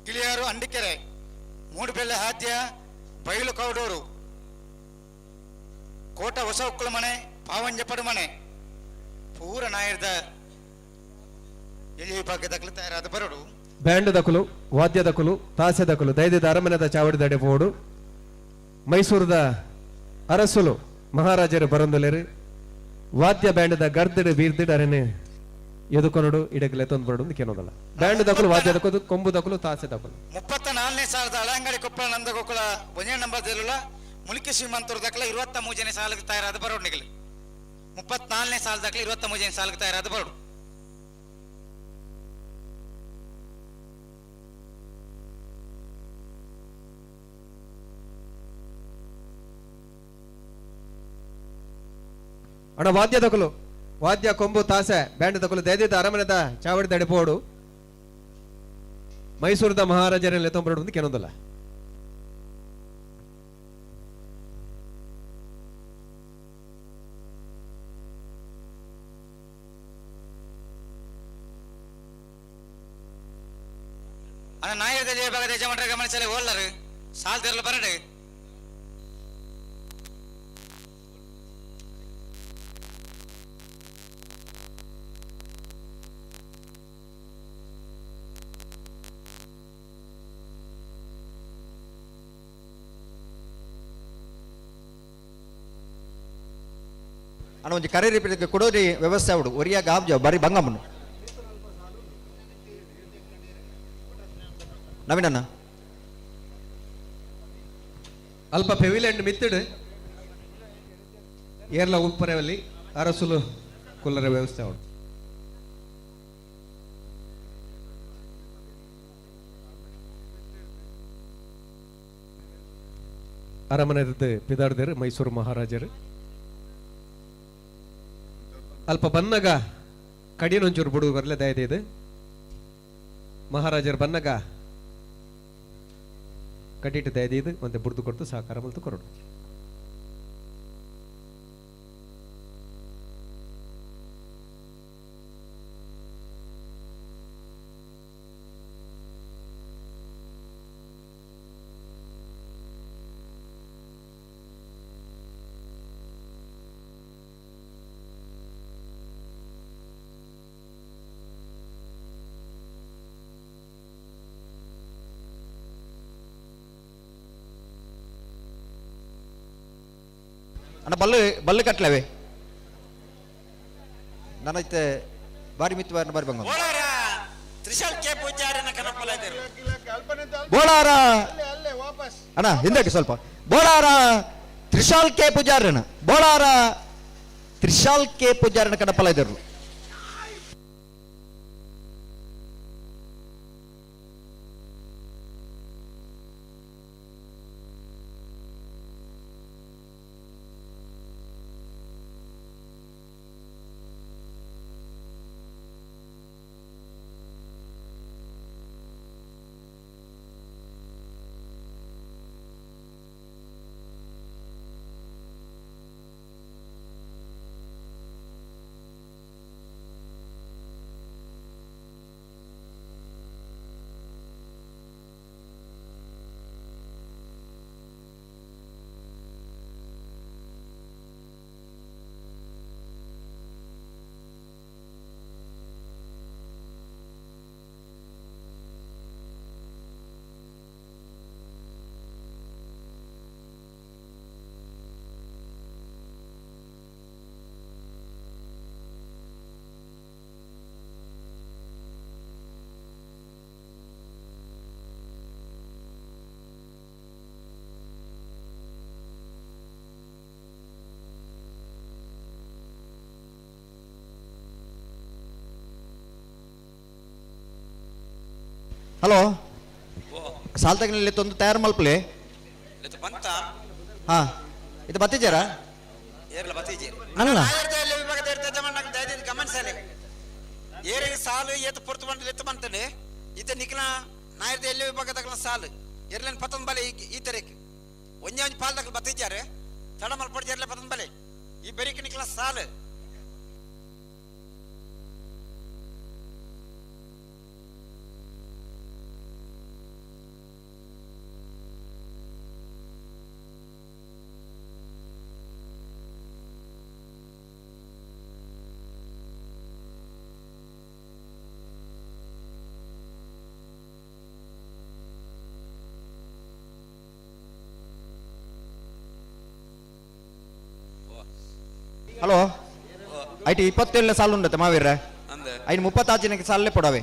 ಗಿಳಿಯಾರು ಅಂಡಿಕೆರೆ ಮೂಡುಬೆಳ್ಳೆ ಹಾದ್ಯ ಬೈಲು ಕೌಡೂರು ಕೋಟ ಹೊಸ ಉಕ್ಕುಳಮನೆ ಪಾವಂಜ ಪಡುಮನೆ ಪೂರ ನಾಯರ್ದ ಎಲ್ಲಿ ವಿಭಾಗದಾಗಲು ತಯಾರಾದ ಬರಡು. ಬ್ಯಾಂಡ್ ದಕುಲು ವಾದ್ಯ ದಕುಲು ತಾಸೆ ದಕುಲು ದೈದದ ಅರಮನೆದ ಚಾವಡಿ ದಡೆ ಮೈಸೂರದ ಅರಸುಲು ಮಹಾರಾಜರು ಬರಂದುಲೇರು ವಾದ್ಯ ಬ್ಯಾಂಡ್ದ ಗರ್ದಡು ಬೀರ್ದಿಡು ಅರೆನೆ ಎದುಕೊನಡು ಇಡಗಲೆ ತೊಂದು ಬರಡು ಕೇನೋದಲ್ಲ. ಬ್ಯಾಂಡ್ ದಕುಲು ವಾದ್ಯ ದಕುಲು ಕೊಂಬು ದಕುಲು ತಾಸೆ ದಕುಲು. 34ನೇ ಸಾಲದ ಹಳೆಂಗಡಿ ಕೊಪ್ಪಳ ನಂದಗೋಕುಲ ಒಂದೇ ನಂಬರ್ ದೆಲ್ಲುಲ ಮುಲ್ಕಿ ಶ್ರೀಮಂತರು ದಾಖಲೆ 23ನೇ ಸಾಲಿಗೆ ತಯಾರಾದ ಬರೋಡು ನಿಗಲಿ 34ನೇ ಸಾಲ ದಾಖಲೆ 23ನೇ ಸಾಲಿಗೆ ತಯಾರಾದ ಬರೋಡು. ಅಣ್ಣ ವಾದ್ಯ ದಕುಲು ವಾದ್ಯ ಕೊಂಬು ತಾಸೆ ಬ್ಯಾಂಡ್ ದಕುಲು ದೈದಿದ ಅರಮನೆದ ಚಾವಡಿ ದಡೆ ಮೈಸೂರದ ಮಹಾರಾಜರಲ್ಲಿ ತೊಂಬರಡು ಅಂತ ಕೇನೋದಲ್ಲ. ಅಣ್ಣ ನಾಯರದ ವಿಭಾಗದ ಯಜಮಾನರ ಗಮನಿಸಲೆ ಓಲ್ಲರು ಸಾಲ್ ತೆರಲು ಬರಡು. ಅಣ್ಣ ಒಂಜಿ ಕರೆ ರಿಪೀಟ್ ಕೊಡೋರಿ ವ್ಯವಸ್ಥೆ ಅವಡು ಒರಿಯ ಗಾಬ್ಜ ಬಾರಿ ಬಂಗಮ್ಮನು ನವೀನಣ್ಣ. ಅಲ್ಪ ಪೆವಿಲೆಂಡ್ ಮಿತ್ತಡು ಏರ್ಲ ಉಪ್ಪರವಲ್ಲಿ ಅರಸುಲು ಕುಲ್ಲರ ವ್ಯವಸ್ಥೆ ಅವಡು. ಅರಮನೆದದ್ದು ಪಿದಾಡ್ದೇರು ಮೈಸೂರು ಮಹಾರಾಜರು. ಅಲ್ಪ ಬನ್ನಗ ಕಡಿನೊಂಚೂರು ಬುಡು ಬರಲೆ ದಯದಿದು ಮಹಾರಾಜರು ಬನ್ನಗ ಕಡಿಟ್ಟು ದಯದಿದು ಮತ್ತೆ ಬುಡ್ದು ಕೊಡ್ತು ಸಹಕಾರ ಮಲ್ತು ಕೊರಡು. ಅಣ್ಣ ಬಲ್ಲು ಬಲ್ಲು ಕಟ್ಲವೆ ನಾನೈತೆ ಬಾರಿ ಮಿತ್ತು ಬಾರಿ ಬಾರಿ ಬಂಗ ಬೋಳಾರ ಅಣ್ಣ ಹಿಂದಕ್ಕೆ ಸ್ವಲ್ಪ. ಬೋಳಾರ ತ್ರಿಶಾಲ್ ಕೆ ಪೂಜಾರನ ಬೋಳಾರ ತ್ರಿಶಾಲ್ ಕೆ ಪೂಜಾರನ ಕಣಪಲ ಇದ್ದರು. ಹಲೋ ಸಾಲ್ತಗ್ನಲ್ಲಿ ತೊಂದು ತಯಾರು ಮಲ್ಪಲೆ. ಹಾ ಇದು ಬತ್ತಿದ್ದೀರಾ? ಅಲ್ಲ ಏರಿಗೆ ಸಾಲು ಏತು ಪೊರ್ತು ಬಂದು ಎತ್ತು ಬಂತಾನೆ ಇತ್ತ ನಿಕ್ಲ ನಾಯರ್ದ ಎಲ್ಲಿ ವಿಭಾಗದ ಸಾಲು ಎರ್ಲೇನ್ ಪತ್ತೊಂದು ಬಲೆ ಈ ತರೇಕ್ ಒಂಜೆ ಒಂಜಿ ಪಾಲ್ ದಕ್ಕಲು ಬತ್ತಿದ್ದಾರೆ ತಡ ಮಲ್ಪೊಡ್ದು ಎರ್ಲೆ ಪತ್ತೊಂದು ಬಲೆ ಈ ಬೆರಿಕ್ ನಿಕ್ಲ ಸಾಲು. ಹಲೋ IT 27 ಸಾಲು ಉಂಡತ್ತೆ ಮಾವೀರ ಐನು 36 ಸಾಲೇ ಪಡವೆ.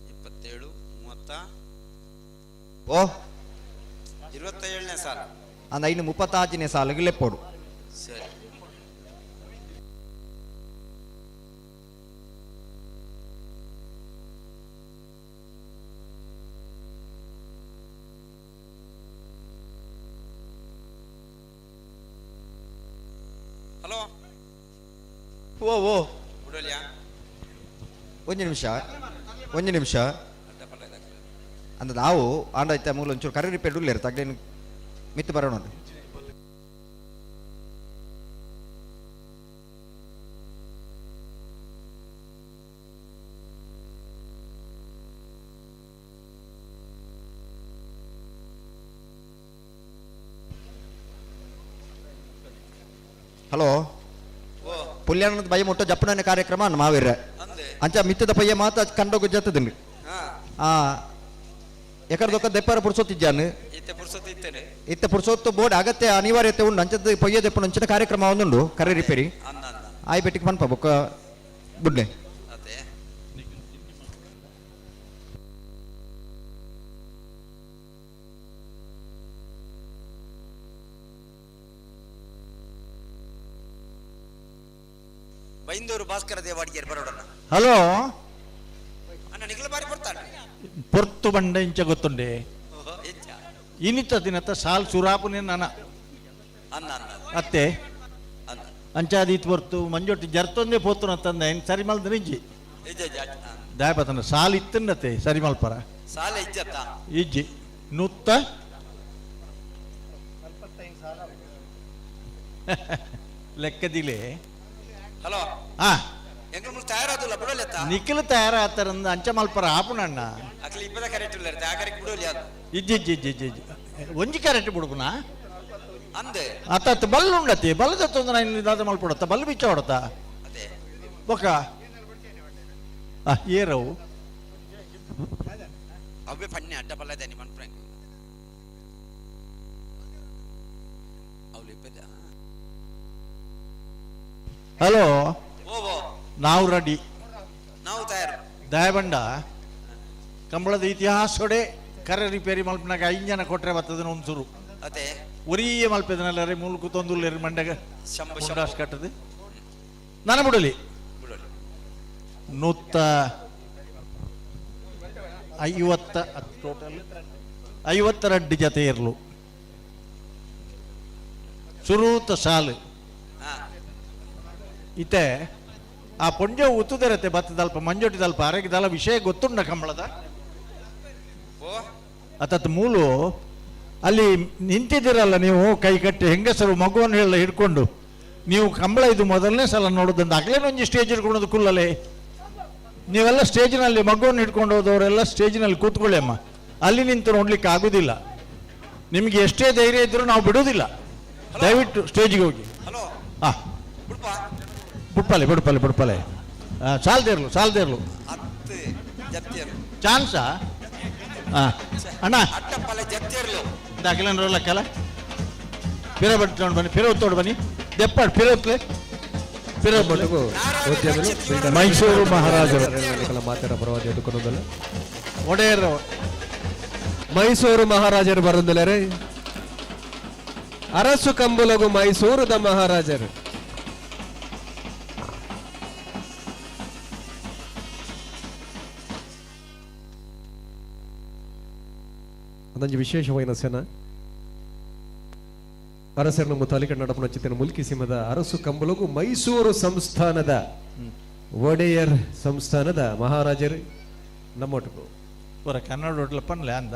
27 30 ಓ 27ನೇ ಸಾಲು ಅಂದ ಐನು 36ನೇ ಸಾಲಿಗೆ ಲೆಪ್ಪೋಡು. ಸರಿ ಹಲೋ ಓ ಓ ಉಡೋಲಿಯಾ ಒಂದು ನಿಮಿಷ ಒಂದು ನಿಮಿಷ ಅಂದ ನಾವು ಆಂಡ ಐತೆ ಮೂಲ ಒಂಚೂರು ಕರೆ ರಿಪೇರ್ ಉಳ್ಳೇರು ತಗ್ಲೇನು ಮಿತ್ತು ಬರೋಣ. ಹಲೋ ಪುಲ್ಯಾನದ ಬೈ ಮುಟ್ಟ ಜಪ್ಪಣನೆ ಕಾರ್ಯಕ್ರಮ ಮಾವಿರ ಅಂಚ ಮಿತ್ತದ ಪಯ್ಯ ಮಾತ ಕಂಡೋಗ ಜತ್ತದಂಡಿ ಆ ಎಕರ್ದೊಕ್ಕ ದೆಪ್ಪಾರ ಪುರ್ಸೊತ್ತಿದ್ದಾನು ಇತ್ತೆ ಪುರ್ಸೊತ್ತು ಬೋರ್ಡ್ ಅಗತ್ಯ ಅನಿವಾರ್ಯತೆ ಉಂಡು ಅಂಚದ ಪೊಯ್ಯ ದೆಪ್ಪನ ಅಂಚಿನ ಕಾರ್ಯಕ್ರಮ ಒಂದುಂಡು ಕರೆ ರಿಪೇರಿ ಆಯ್ ಬೆಟ್ಟಿಗೆ ಪನ್ಪ ಬೊಕ್ಕ ಬುಡ್ಲೆ. ಬೈಂದೂರು ಭಾಸ್ಕರ ದೇವಾಡಿಗೆ ಬರೋಡಣ್ಣ. ಹಲೋ ಅಣ್ಣ ನಿಖಿಲ ಬಾರಿ ಬರ್ತಾನೆ ಪೊರ್ತು ಬಂಡ ಇಂಚ ಗೊತ್ತುಂಡೆ ಇನ್ನಿತ ದಿನತ ಸಾಲ್ ಸುರಾಪುನೆ ನನ ಅತ್ತೆ ಅಂಚಾದೀತ್ ಪೊರ್ತು ಮಂಜೊಟ್ಟಿ ಜರ್ತೊಂದೇ ಪೋತುನ ತಂದೆ ಸರಿ ಮಲ್ದ ನಿಂಜಿ ದಾಯಪತನ ಸಾಲ್ ಇತ್ತನ್ನತೆ ಸರಿ ಮಲ್ಪರ ಸಾಲ ಇಜ್ಜತ್ತ ಇಜ್ಜಿ ನುತ್ತ ಲೆಕ್ಕದಿಲೆ. ಹಲೋ ಆ ತಯಾರಾದಿಲ್ಲ ಬಿಡೋಲೆತ್ತ ನಿಖಿಲ್ ತಯಾರಾತಾರಂದ ಅಂಚ ಮಲ್ಪರ ಆಪುನಣ್ಣ ಅಕ್ಲಿ ಇಪ್ಪದ ಕರೆಕ್ಟ್ ಇಲ್ಲ ಆ ಕರೆಕ್ಟ್ ಬಿಡೋಲಿ ಅದು ಇಜ್ಜಿ ಇಜ್ಜಿ ಇಜ್ಜಿ ಇಜ್ಜಿ ಒಂಜಿ ಕ್ಯಾರೆಟ್ ಬಿಡುಪುನಾ ಅಂದೆ ಅತ್ತ ಬಲ್ಲು ಉಂಡತಿ ಬಲ್ಲದ ತೊಂದ್ರೆ ಇದಾದ ಮಲ್ಪಡತ್ತ ಬಲ್ಲು ಬಿಚ್ಚ ಹೊಡತ ಬೊಕ್ಕ ಏರವು ಅವೇ ಪಣ್ಣೆ ಅಡ್ಡ ಪಲ್ಲದೆ ಮನ್ಪ್ರೆ ಅವಳು ಇಪ್ಪದ. ಹಲೋ ನಾವು ರೆಡಿ ನಾವು ತಯಾರು ದಯಬಂಡ ಕಂಬಳದ ಇತಿಹಾಸೋಡೆ ಕರೆ ರಿಪೇರಿ ಮಲ್ಪನಾಗ ಐದು ಜನ ಕೊಟ್ರೆ ಬರ್ತದ ಒಂದ್ಸೂರು ಅದೇ ಒರಿಯೇ ಮಲ್ಪೆದನಲ್ಲರೆ ಮೂಲಕು ತೊಂದುಲ್ಲೇರು ಮಂಡಗ ಶಂಭ ಕಟ್ಟದು ನಾನು ಬಿಡಲಿ 150 ಟೋಟಲ್ 52 ಜೊತೆ ಇರಲು ಸುರೂತ ಸಾಲು ಇತ್ತೆ ಆ ಪೊಂಜೆ ಉತ್ತುದರತೆ ಬತ್ತದಲ್ಪ ಮಂಜೊಟ್ಟಿದಲ್ಪ ಅರಗಿದಲ್ಲ ವಿಷಯ ಗೊತ್ತುಂಡ ಕಂಬಳದ ಅತತ್ ಮೂಲು ಅಲ್ಲಿ ನಿಂತಿದ್ದೀರಲ್ಲ ನೀವು ಕೈ ಕಟ್ಟಿ ಹೆಂಗಸರು ಮಗುವನ್ನು ಹೇಳ ಹಿಡ್ಕೊಂಡು ನೀವು ಕಂಬಳ ಇದು ಮೊದಲನೇ ಸಲ ನೋಡೋದಂತ ಆಗಲೇನೊಂದು ಸ್ಟೇಜ್ ಹಿಡ್ಕೊಳೋದು ಕುಲ್ಲಲೆ ನೀವೆಲ್ಲ ಸ್ಟೇಜಿನಲ್ಲಿ ಮಗುವನ್ನು ಹಿಡ್ಕೊಂಡು ಹೋದವರೆಲ್ಲ ಸ್ಟೇಜಿನಲ್ಲಿ ಕೂತ್ಕೊಳ್ಳಿ ಅಮ್ಮ, ಅಲ್ಲಿ ನಿಂತು ನೋಡ್ಲಿಕ್ಕೆ ಆಗುದಿಲ್ಲ. ನಿಮಗೆ ಎಷ್ಟೇ ಧೈರ್ಯ ಇದ್ದರೂ ನಾವು ಬಿಡುವುದಿಲ್ಲ, ದಯವಿಟ್ಟು ಸ್ಟೇಜಿಗೆ ಹೋಗಿ. ಹಾಂ, ಬುಡ್ಪಲೆ ಬುಡ್ಪಲೆ ಬುಡ್ಪಲೆ, ಸಾಲ್ದೇರ್ಲು ಸಾಲ್ದೇರ್ಲು ಚಾನ್ಸಾ? ಹಾಂ ಅಣ್ಣ ದಾಖಲೆ ಲೆಕ್ಕಲ್ಲ ಪಿರ ಬಟ್ಟೋಡು ಬನ್ನಿ, ಪಿರ ತೋಡು ಬನ್ನಿ, ದೆಪ್ಪಾಡು ಪಿರ ಪಿರ ಮೈಸೂರು ಮಹಾರಾಜರು ಮಾತಾಡ ಪರವಾಗಿ ಎದುಕೊಂಡಲ್ಲ ಒಡೆಯರ್ ಮೈಸೂರು ಮಹಾರಾಜರು ಬರಂದಲರೆ ಅರಸು ಕಂಬುಲಗು ಮೈಸೂರುದ ಮಹಾರಾಜರು. ಅದೊಂದು ವಿಶೇಷವಾದ ಸೇನ ಅರಸರನ್ನು ಮುತಾಲಿಕ ನಡಪನ ಚಿತ್ತಿನ ಮುಲ್ಕಿ ಸಿಂಹದ ಅರಸು ಕಂಬುಲಗು ಮೈಸೂರು ಸಂಸ್ಥಾನದ ಒಡೆಯರ್ ಸಂಸ್ಥಾನದ ಮಹಾರಾಜರು ನಮ್ಮೊಟ್ಟಿಗೂ ಪೂರ ಕನ್ನಡ ಹೋಟ್ಲಪ್ಪ ಅಂದ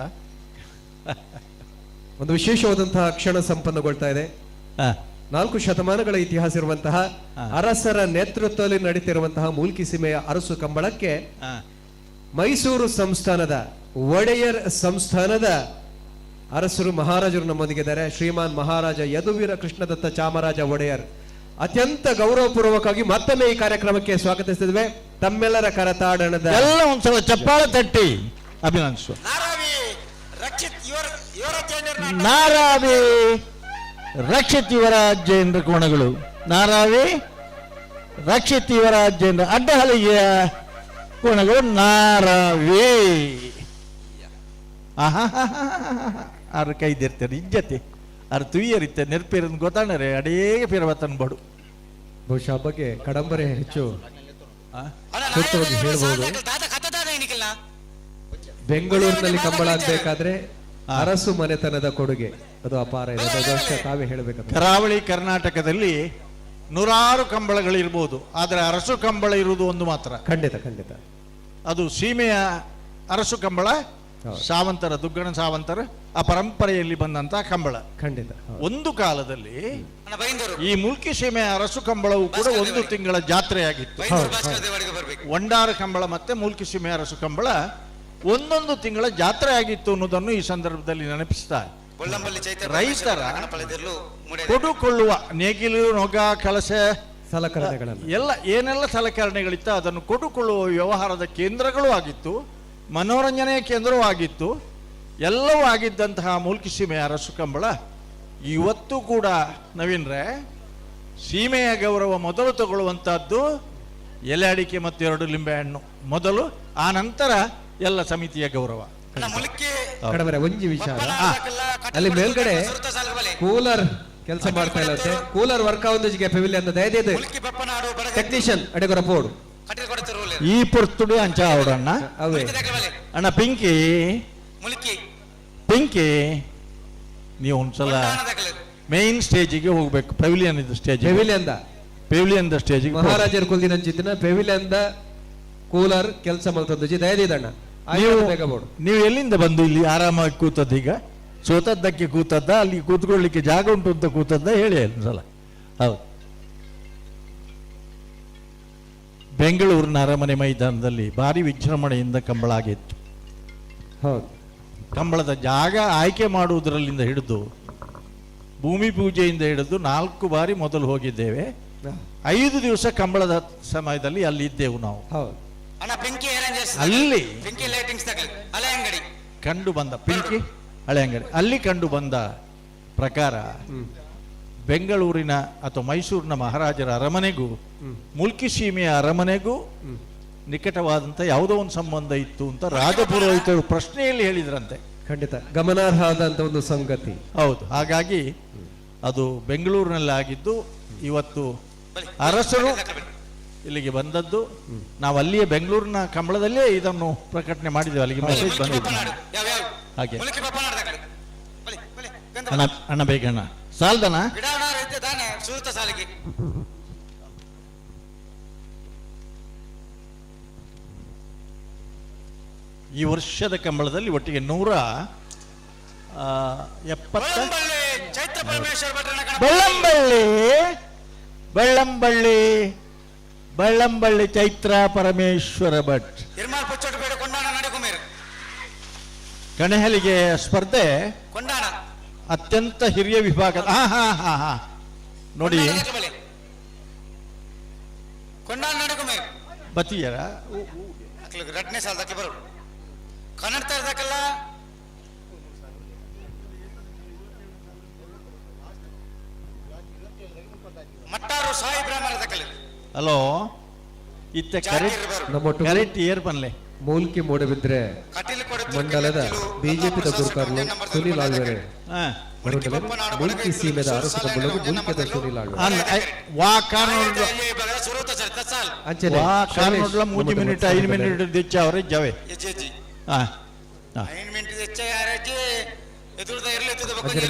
ಒಂದು ವಿಶೇಷವಾದಂತಹ ಕ್ಷಣ ಸಂಪನ್ನಗೊಳ್ತಾ ಇದೆ. 4 ಶತಮಾನಗಳ ಇತಿಹಾಸ ಇರುವಂತಹ ಅರಸರ ನೇತೃತ್ವದಲ್ಲಿ ನಡೀತಿರುವಂತಹ ಮೂಲ್ಕಿ ಸೀಮೆಯ ಅರಸು ಕಂಬಳಕ್ಕೆ ಮೈಸೂರು ಸಂಸ್ಥಾನದ ಒಡೆಯರ್ ಸಂಸ್ಥಾನದ ಅರಸರು ಮಹಾರಾಜರು ನಮ್ಮೊಂದಿಗಿದ್ದಾರೆ. ಶ್ರೀಮಾನ್ ಮಹಾರಾಜ ಯದುವೀರ ಕೃಷ್ಣದತ್ತ ಚಾಮರಾಜ ಒಡೆಯರ್ ಅತ್ಯಂತ ಗೌರವಪೂರ್ವಕವಾಗಿ ಮತ್ತೊಮ್ಮೆ ಈ ಕಾರ್ಯಕ್ರಮಕ್ಕೆ ಸ್ವಾಗತಿಸಿದ್ವಿ. ತಮ್ಮೆಲ್ಲರ ಕರತಾಡಣದ ಎಲ್ಲ ಒಂದ್ಸಲ ಚಪ್ಪಾಳೆ ತಟ್ಟಿ ಅಭಿನಂದಿಸುವ. ನಾರಾವಿ ರಕ್ಷಿತ್ ಯುವರಾಜೇಂದ್ರ ಕೋಣಗಳು, ನಾರಾವಿ ರಕ್ಷಿತ್ ಯುವರಾಜೇಂದ್ರ ಅಡ್ಡಹಲಿಗೆಯ ಕೋಣಗಳು ನಾರಾವಿ. ಆಹಾ ಆರು ಕೈದಿರ್ತಾರೆ ಇಜ್ಜತೆ ಆರು ತುಯ್ಯರಿತ್ತೆ ನೆರ್ಪೇರನ್ ಗೊತ್ತಾಣರೆ ಅಡೇಗೆ ಪಿರವತ್ತನ್ ಬಡು. ಬಹುಶಃ ಬಗ್ಗೆ ಕಡಂಬರೆ ಹೆಚ್ಚು ಸೂಕ್ತವಾಗಿ ಹೇಳ್ಬೋದು. ಬೆಂಗಳೂರಿನಲ್ಲಿ ಕಂಬಳ ಆಗ್ಬೇಕಾದ್ರೆ ಅರಸು ಮನೆತನದ ಕೊಡುಗೆ ಅದು ಅಪಾರ ಇದೆ. ತಾವೇ ಹೇಳಬೇಕು. ಕರಾವಳಿ ಕರ್ನಾಟಕದಲ್ಲಿ ನೂರಾರು ಕಂಬಳಗಳಿರ್ಬೋದು, ಆದರೆ ಅರಸು ಕಂಬಳ ಇರುವುದು ಒಂದು ಮಾತ್ರ. ಖಂಡಿತ ಖಂಡಿತ ಅದು ಸೀಮೆಯ ಅರಸು ಕಂಬಳ, ಸಾವಂತರ ದುಗ್ಗಣ ಸಾವಂತರ ಆ ಪರಂಪರೆಯಲ್ಲಿ ಬಂದಂತ ಕಂಬಳ. ಖಂಡಿತ ಒಂದು ಕಾಲದಲ್ಲಿ ಈ ಮುಲ್ಕಿ ಸೀಮೆಯ ಅರಸು ಕಂಬಳವು ಕೂಡ ಒಂದು ತಿಂಗಳ ಜಾತ್ರೆಯಾಗಿತ್ತು. ಒಂಡಾರ ಕಂಬಳ ಮತ್ತೆ ಮುಲ್ಕಿ ಸೀಮೆಯ ಅರಸು ಕಂಬಳ ಒಂದೊಂದು ತಿಂಗಳ ಜಾತ್ರೆ ಆಗಿತ್ತು ಅನ್ನೋದನ್ನು ಈ ಸಂದರ್ಭದಲ್ಲಿ ನೆನಪಿಸ್ತಾ, ರೈತರ ಕೊಡುಕೊಳ್ಳುವ ನೇಗಿಲು, ನೊಗ, ಕಳಸೆ ಸಲಕರಣೆಗಳನ್ನು ಎಲ್ಲ ಏನೆಲ್ಲ ಸಲಕರಣೆಗಳಿತ್ತು ಅದನ್ನು ಕೊಡುಕೊಳ್ಳುವ ವ್ಯವಹಾರದ ಕೇಂದ್ರಗಳೂ ಆಗಿತ್ತು, ಮನೋರಂಜನೆಯ ಕೇಂದ್ರವೂ ಆಗಿತ್ತು, ಎಲ್ಲವೂ ಆಗಿದ್ದಂತಹ ಮೂಲ್ಕಿ ಸೀಮೆಯ ಅರಸು ಕಂಬಳ ಇವತ್ತು ಕೂಡ ನವೀನ್ರೇ ಸೀಮೆಯ ಗೌರವ ಮೊದಲು ತಗೊಳ್ಳುವಂತಹದ್ದು ಎಲೆ ಅಡಿಕೆ ಮತ್ತು 2 ಲಿಂಬೆಹಣ್ಣು ಮೊದಲು, ಆ ನಂತರ ಎಲ್ಲ ಸಮಿತಿಯ ಗೌರವ. ಕಡಬರೆ ಒಂಜಿ ವಿಚಾರ, ಅಲ್ಲಿ ಮೇಲ್ಗಡೆ ಕೂಲರ್ ಕೆಲಸ ಮಾಡ್ತಾ ಇಲ್ಲ ಅಂತೆ, ಕೂಲರ್ ವರ್ಕ್ ಆವೊಂದಿಗೆ ಪೆವಿಲಿಯನ್ ದಯದೇದು ಟೆಕ್ನಿಷಿಯನ್ ಅಡೆಗೊರ ಪೋಡು ಈ ಪೊರ್ತುಡು ಅಂಚ ಅವರಣ್ಣ ಅವೇ ಅಣ್ಣ ಪಿಂಕಿ ಪಿಂಕಿ ನೀವು ಒಂದ್ಸಲ ಮೇನ್ ಸ್ಟೇಜಿಗೆ ಹೋಗ್ಬೇಕು, ಪೆವಿಲಿಯನ್ ಇದು ಸ್ಟೇಜ್, ಪೆವಿಲಿಯನ್ ಸ್ಟೇಜಿಗೆ ಮಹಾರಾಜರ ಕುಲ್ದಿನಂಚಿತ್ತಿನ ಪೆವಿಲಿಯನ್ ಕೂಲರ್ ಕೆಲಸ ಮಲ್ತದ್ದು ದಯದಿದಣ್ಣ. ನೀವು ಎಲ್ಲಿಂದ ಬಂದು ಇಲ್ಲಿ ಆರಾಮಾಗಿ ಕೂತದ್ದು? ಈಗ ಸೋತದ್ದಕ್ಕೆ ಕೂತದ್ದ, ಅಲ್ಲಿ ಕೂತ್ಕೊಳ್ಳಿಕ್ಕೆ ಜಾಗ ಉಂಟು ಅಂತ ಕೂತದ್ದ ಹೇಳಿ ಒಂದ್ಸಲ. ಹೌದು, ಬೆಂಗಳೂರಿನ ಅರಮನೆ ಮೈದಾನದಲ್ಲಿ ಭಾರಿ ವಿಜೃಂಭಣೆಯಿಂದ ಕಂಬಳ ಆಗಿತ್ತು. ಹೌದು, ಕಂಬಳದ ಜಾಗ ಆಯ್ಕೆ ಮಾಡುವುದರಲ್ಲಿಂದ ಹಿಡಿದು ಭೂಮಿ ಪೂಜೆಯಿಂದ ಹಿಡಿದು 4 ಬಾರಿ ಮೊದಲು ಹೋಗಿದ್ದೇವೆ. 5 ದಿವಸ ಕಂಬಳದ ಸಮಯದಲ್ಲಿ ಅಲ್ಲಿ ಇದ್ದೆವು ನಾವು. ಅಲ್ಲಿ ಕಂಡು ಬಂದ ಪಿಂಕಿ ಹಳೆ ಅಂಗಡಿ ಅಲ್ಲಿ ಕಂಡು ಬಂದ ಪ್ರಕಾರ ಬೆಂಗಳೂರಿನ ಅಥವಾ ಮೈಸೂರಿನ ಮಹಾರಾಜರ ಅರಮನೆಗೂ ಮುಲ್ಕಿ ಸೀಮೆಯ ಅರಮನೆಗೂ ನಿಕಟವಾದಂಥ ಯಾವುದೋ ಒಂದು ಸಂಬಂಧ ಇತ್ತು ಅಂತ ರಾಜಪುರೋಹಿತರು ಪ್ರಶ್ನೆಯಲ್ಲಿ ಹೇಳಿದ್ರಂತೆ. ಖಂಡಿತ ಗಮನಾರ್ಹವಾದಂಥ ಒಂದು ಸಂಗತಿ. ಹೌದು, ಹಾಗಾಗಿ ಅದು ಬೆಂಗಳೂರಿನಲ್ಲಿ ಆಗಿದ್ದು ಇವತ್ತು ಅರಸರು ಇಲ್ಲಿಗೆ ಬಂದದ್ದು. ನಾವು ಅಲ್ಲಿಯೇ ಬೆಂಗಳೂರಿನ ಕಂಬಳದಲ್ಲೇ ಇದನ್ನು ಪ್ರಕಟಣೆ ಮಾಡಿದ್ದೇವೆ, ಅಲ್ಲಿಗೆ ಮೆಸೇಜ್ ಬಂದಿದ್ದು. ಹಾಗೆ ಅಣ್ಣ ಅಣ್ಣ ಬೇಗಣ್ಣ ಸಾಲ್ದನ ಈ ವರ್ಷದ ಕಂಬಳದಲ್ಲಿ ಒಟ್ಟಿಗೆ 170 ಬೆಳ್ಳಂಬಳ್ಳಿ ಬೆಳ್ಳಂಬಳ್ಳಿ ಬೆಳ್ಳಂಬಳ್ಳಿ ಚೈತ್ರ ಪರಮೇಶ್ವರ ಭಟ್ ಕಣಹಲಿಗೆ ಸ್ಪರ್ಧೆ ಅತ್ಯಂತ ಹಿರಿಯ ವಿಭಾಗದ. ಹಾ ಹಾ ಹಾ ಹಾ ನೋಡಿ ಬತ್ತಿಯರ ಹಲೋ ಇತ್ತ ಕರೆಕ್ಟ್ ಏರ್ ಬನ್ಲೆ ಮೂಲ್ಕಿ ಮೂಡಬಿದ್ರೆ ಮಂಡಲದ ಬಿಜೆಪಿದ ಗುರುಕಾರ್ಲು ಸುನೀಲ್ ಆಳ್ವೆರೆ ಮೂಲ್ಕಿ ಸೀಮೆದ ಅರಸು ಕಂಬಳಗು ಮೂಲ್ಕಿದ ಸುನೀಲ್ ಆಳ್ವೆ ವಾ ಕಾರಣುಡ್ಲ ವಾ ಕಾರಣುಡ್ಲ 3 ಮಿನಿಟ್ 5 ಮಿನಿಟ್ ದಿಚ್ಚ ಅವರೇ ಜವೆ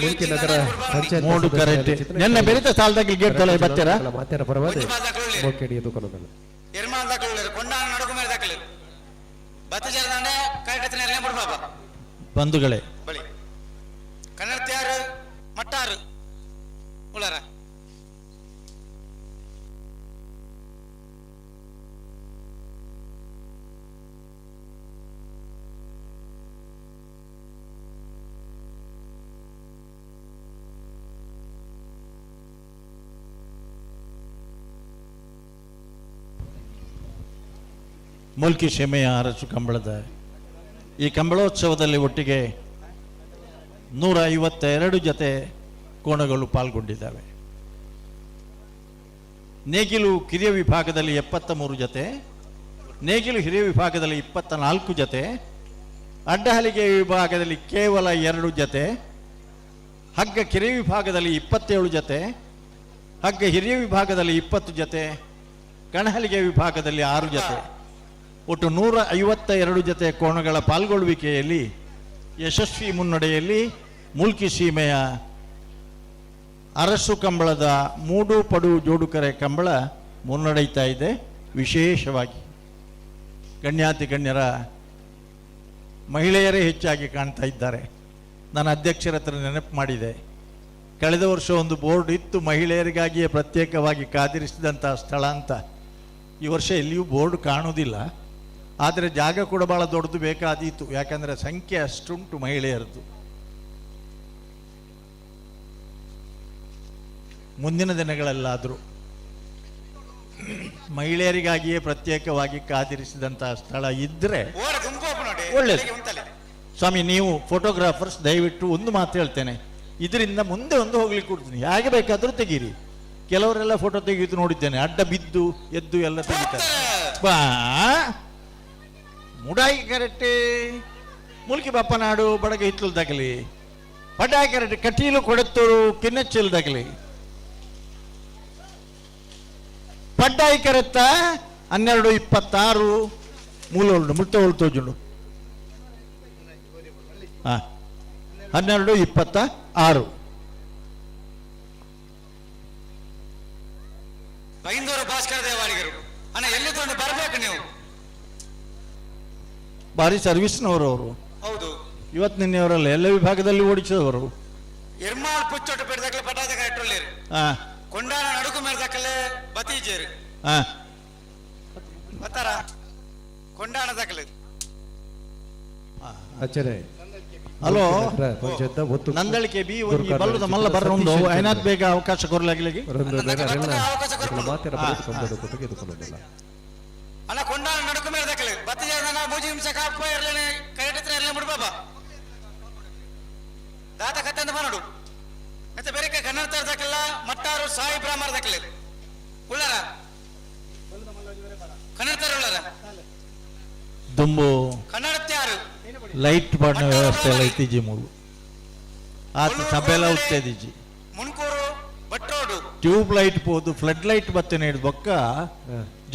ಮೂಲ್ಕಿ ನಗರ ಪಂಚಾಯತ್ ಮೂಡು ಕರೆಕ್ಟ್ ನೆನ್ನ ಬೆರಿತ ಸಾಲದಾಗ ಗೇಟ್ ತೊಲೆ ಬರ್ತೀರಾ ಮಾತಾರ ಪರವಾದ ಮೋಕೆಡಿಯ ದುಕಾನದಲ್ಲಿ ಬಂಧುಗಳೇ ಮೂಲ್ಕಿ ಸೀಮೆಯ ಅರಸು ಕಂಬಳದ ಈ ಕಂಬಳೋತ್ಸವದಲ್ಲಿ ಒಟ್ಟಿಗೆ 152 ಜತೆ ಕೋಣಗಳು ಪಾಲ್ಗೊಂಡಿದ್ದಾವೆ. ನೇಗಿಲು ಕಿರಿಯ ವಿಭಾಗದಲ್ಲಿ 73 ಜತೆ, ನೇಗಿಲು ಹಿರಿಯ ವಿಭಾಗದಲ್ಲಿ 24 ಜತೆ, ಅಡ್ಡಹಲಿಗೆ ವಿಭಾಗದಲ್ಲಿ ಕೇವಲ 2 ಜತೆ, ಹಗ್ಗ ಕಿರಿಯ ವಿಭಾಗದಲ್ಲಿ 27 ಜತೆ, ಹಗ್ಗ ಹಿರಿಯ ವಿಭಾಗದಲ್ಲಿ 20 ಜತೆ, ಕಣಹಲಿಗೆ ವಿಭಾಗದಲ್ಲಿ 6 ಜತೆ, ಒಟ್ಟು 152 ಜತೆ ಕೋಣಗಳ ಪಾಲ್ಗೊಳ್ಳುವಿಕೆಯಲ್ಲಿ ಯಶಸ್ವಿ ಮುನ್ನಡೆಯಲ್ಲಿ ಮೂಲ್ಕಿ ಸೀಮೆಯ ಅರಸು ಕಂಬಳದ ಮೂಡು ಪಡು ಜೋಡುಕರೆ ಕಂಬಳ ಮುನ್ನಡೆಯುತ್ತಾ ಇದೆ. ವಿಶೇಷವಾಗಿ ಗಣ್ಯಾತಿ ಗಣ್ಯರ ಮಹಿಳೆಯರೇ ಹೆಚ್ಚಾಗಿ ಕಾಣ್ತಾ ಇದ್ದಾರೆ. ನಾನು ಅಧ್ಯಕ್ಷರ ಹತ್ರ ನೆನಪು ಮಾಡಿದೆ, ಕಳೆದ ವರ್ಷ ಒಂದು ಬೋರ್ಡ್ ಇತ್ತು ಮಹಿಳೆಯರಿಗಾಗಿಯೇ ಪ್ರತ್ಯೇಕವಾಗಿ ಕಾದಿರಿಸಿದಂಥ ಸ್ಥಳ ಅಂತ. ಈ ವರ್ಷ ಎಲ್ಲಿಯೂ ಬೋರ್ಡ್ ಕಾಣುವುದಿಲ್ಲ, ಆದರೆ ಜಾಗ ಕೂಡ ಭಾಳ ದೊಡ್ಡದು ಬೇಕಾದೀತು, ಯಾಕಂದರೆ ಸಂಖ್ಯೆ ಅಷ್ಟುಂಟು ಮಹಿಳೆಯರದ್ದು. ಮುಂದಿನ ದಿನಗಳಲ್ಲಾದರೂ ಮಹಿಳೆಯರಿಗಾಗಿಯೇ ಪ್ರತ್ಯೇಕವಾಗಿ ಕಾದಿರಿಸಿದಂತಹ ಸ್ಥಳ ಇದ್ದರೆ ಒಳ್ಳೆಯದು. ಸ್ವಾಮಿ, ನೀವು ಫೋಟೋಗ್ರಾಫರ್ಸ್ ದಯವಿಟ್ಟು ಒಂದು ಮಾತು ಹೇಳ್ತೇನೆ, ಇದರಿಂದ ಮುಂದೆ ಒಂದು ಹೋಗ್ಲಿಕ್ಕೆ ಕೊಡ್ತೀನಿ, ಹೇಗೆ ಬೇಕಾದರೂ ತೆಗೀರಿ. ಕೆಲವರೆಲ್ಲ ಫೋಟೋ ತೆಗೆಯುವುದು ನೋಡಿದ್ದೇನೆ, ಅಡ್ಡ ಬಿದ್ದು ಎದ್ದು ಎಲ್ಲ ತೆಗಿತಾರೆ. ಬಾ ಮುಡಾಯಿ ಕರೆಕ್ಟೇ ಮುಲ್ಕಿ ಬಪ್ಪನಾಡು ಬಡಗ ಹಿತ್ತಲು ತಗಲಿ, ಪಡ್ಡಾಯಿ ಕರೆಕ್ಟ್ ಕಟೀಲು ಕೊಡತ್ತೂರು ಕಿನ್ನಚ್ಚಲ್ ತಗಲಿ, ಪಡ್ಡಾಯಿ ಕರೆತ್ತ 12:26 ಮೂಲ ಉಂಟು ಮುಟ್ಟ ತೋಜುಂಡು. 12:26. ಬೈಂದೂರು ಭಾಸ್ಕರ ದೇವಾಡಿಗರು ಅಣ್ಣ, ಎಲ್ಲಿದ್ದು ಬರಬೇಕು ನೀವು? ಭಾರಿ ಸರ್ವಿಸ್ನವರು ಅವರು. ಹೌದು, ಇವತ್ತು ನಿನ್ನೆಯವರಲ್ಲ, ಎಲ್ಲ ವಿಭಾಗದಲ್ಲಿ ಓಡಿಸಿದವರು. ಎರ್ಮಾಲ್ ಪುಚ್ಚೊಟ್ಟು ಪೆಡ್ದಕ್ಕಲೆ ಪಟಾದ ಕರೆಕ್ಟ್ ಕೊಂಡಾಣ ನಡುಕು ಮೇರ್ದಕ್ಕಲೆ ಬತೀಜೇರು ಬತ್ತಾರ ಕೊಂಡಾಣ ದಕ್ಕಲೆ. ಅಚ್ಚನೆ ಹಲೋ, ನಂದಳಿಕೆ ಬಿ ಒಂಜಿ ಬಲ್ಲದ ಮಲ್ಲ ಬರ್ರೊಂದು ಐನಾತ್ ಬೇಗ ಅವಕಾಶ ಕೊರಲಾಗಲಿಗೆ. ಅಣ್ಣ ಕೊಂಡಾಣ ನಡುಕು ಮೇರ್ದಕ್ಕಲೆ ಬತ್ತೀಜೇರು ಮೂಜಿ ನಿಮಿಷ ಕಾಪ ಇರಲೇನೆ ಕರೆಕ್ಟ್ ಹತ್ರ ಇರಲೇ ಮುಡ್ಬಾಬ ದಾತ ಕತ್ತಂದ ಬನ್ನಡು. ಮತ್ತೆ ಬೇರೆ ಕನ್ನಡ ತರದಕ್ಕೆಲ್ಲ ಮಟ್ಟಾರು ಸಾಯಿ ಬ್ರಾಹ್ಮಣ ದಕ್ಕಲೆ ಉಳ್ಳಾರ ಕನ್ನಡ ತರ ಉಳ್ಳಾರ ದುಂಬು ಕನ್ನಡತ್ಯಾರು ಲೈಟ್ ಪಾಡಿನ ವ್ಯವಸ್ಥೆ ಎಲ್ಲ ಇತ್ತೀಚೆ ಮೂಲು ಆತ ಸಭೆಲ್ಲ ಉತ್ತೇದಿಜ್ಜಿ. ಮುನ್ಕೂರು ಭಟ್ರೋಡು ಟ್ಯೂಬ್ ಲೈಟ್ ಪೋದು ಫ್ಲಡ್ ಲೈಟ್ ಬತ್ತನೆ ಹಿಡಿದು ಬೊಕ್ಕ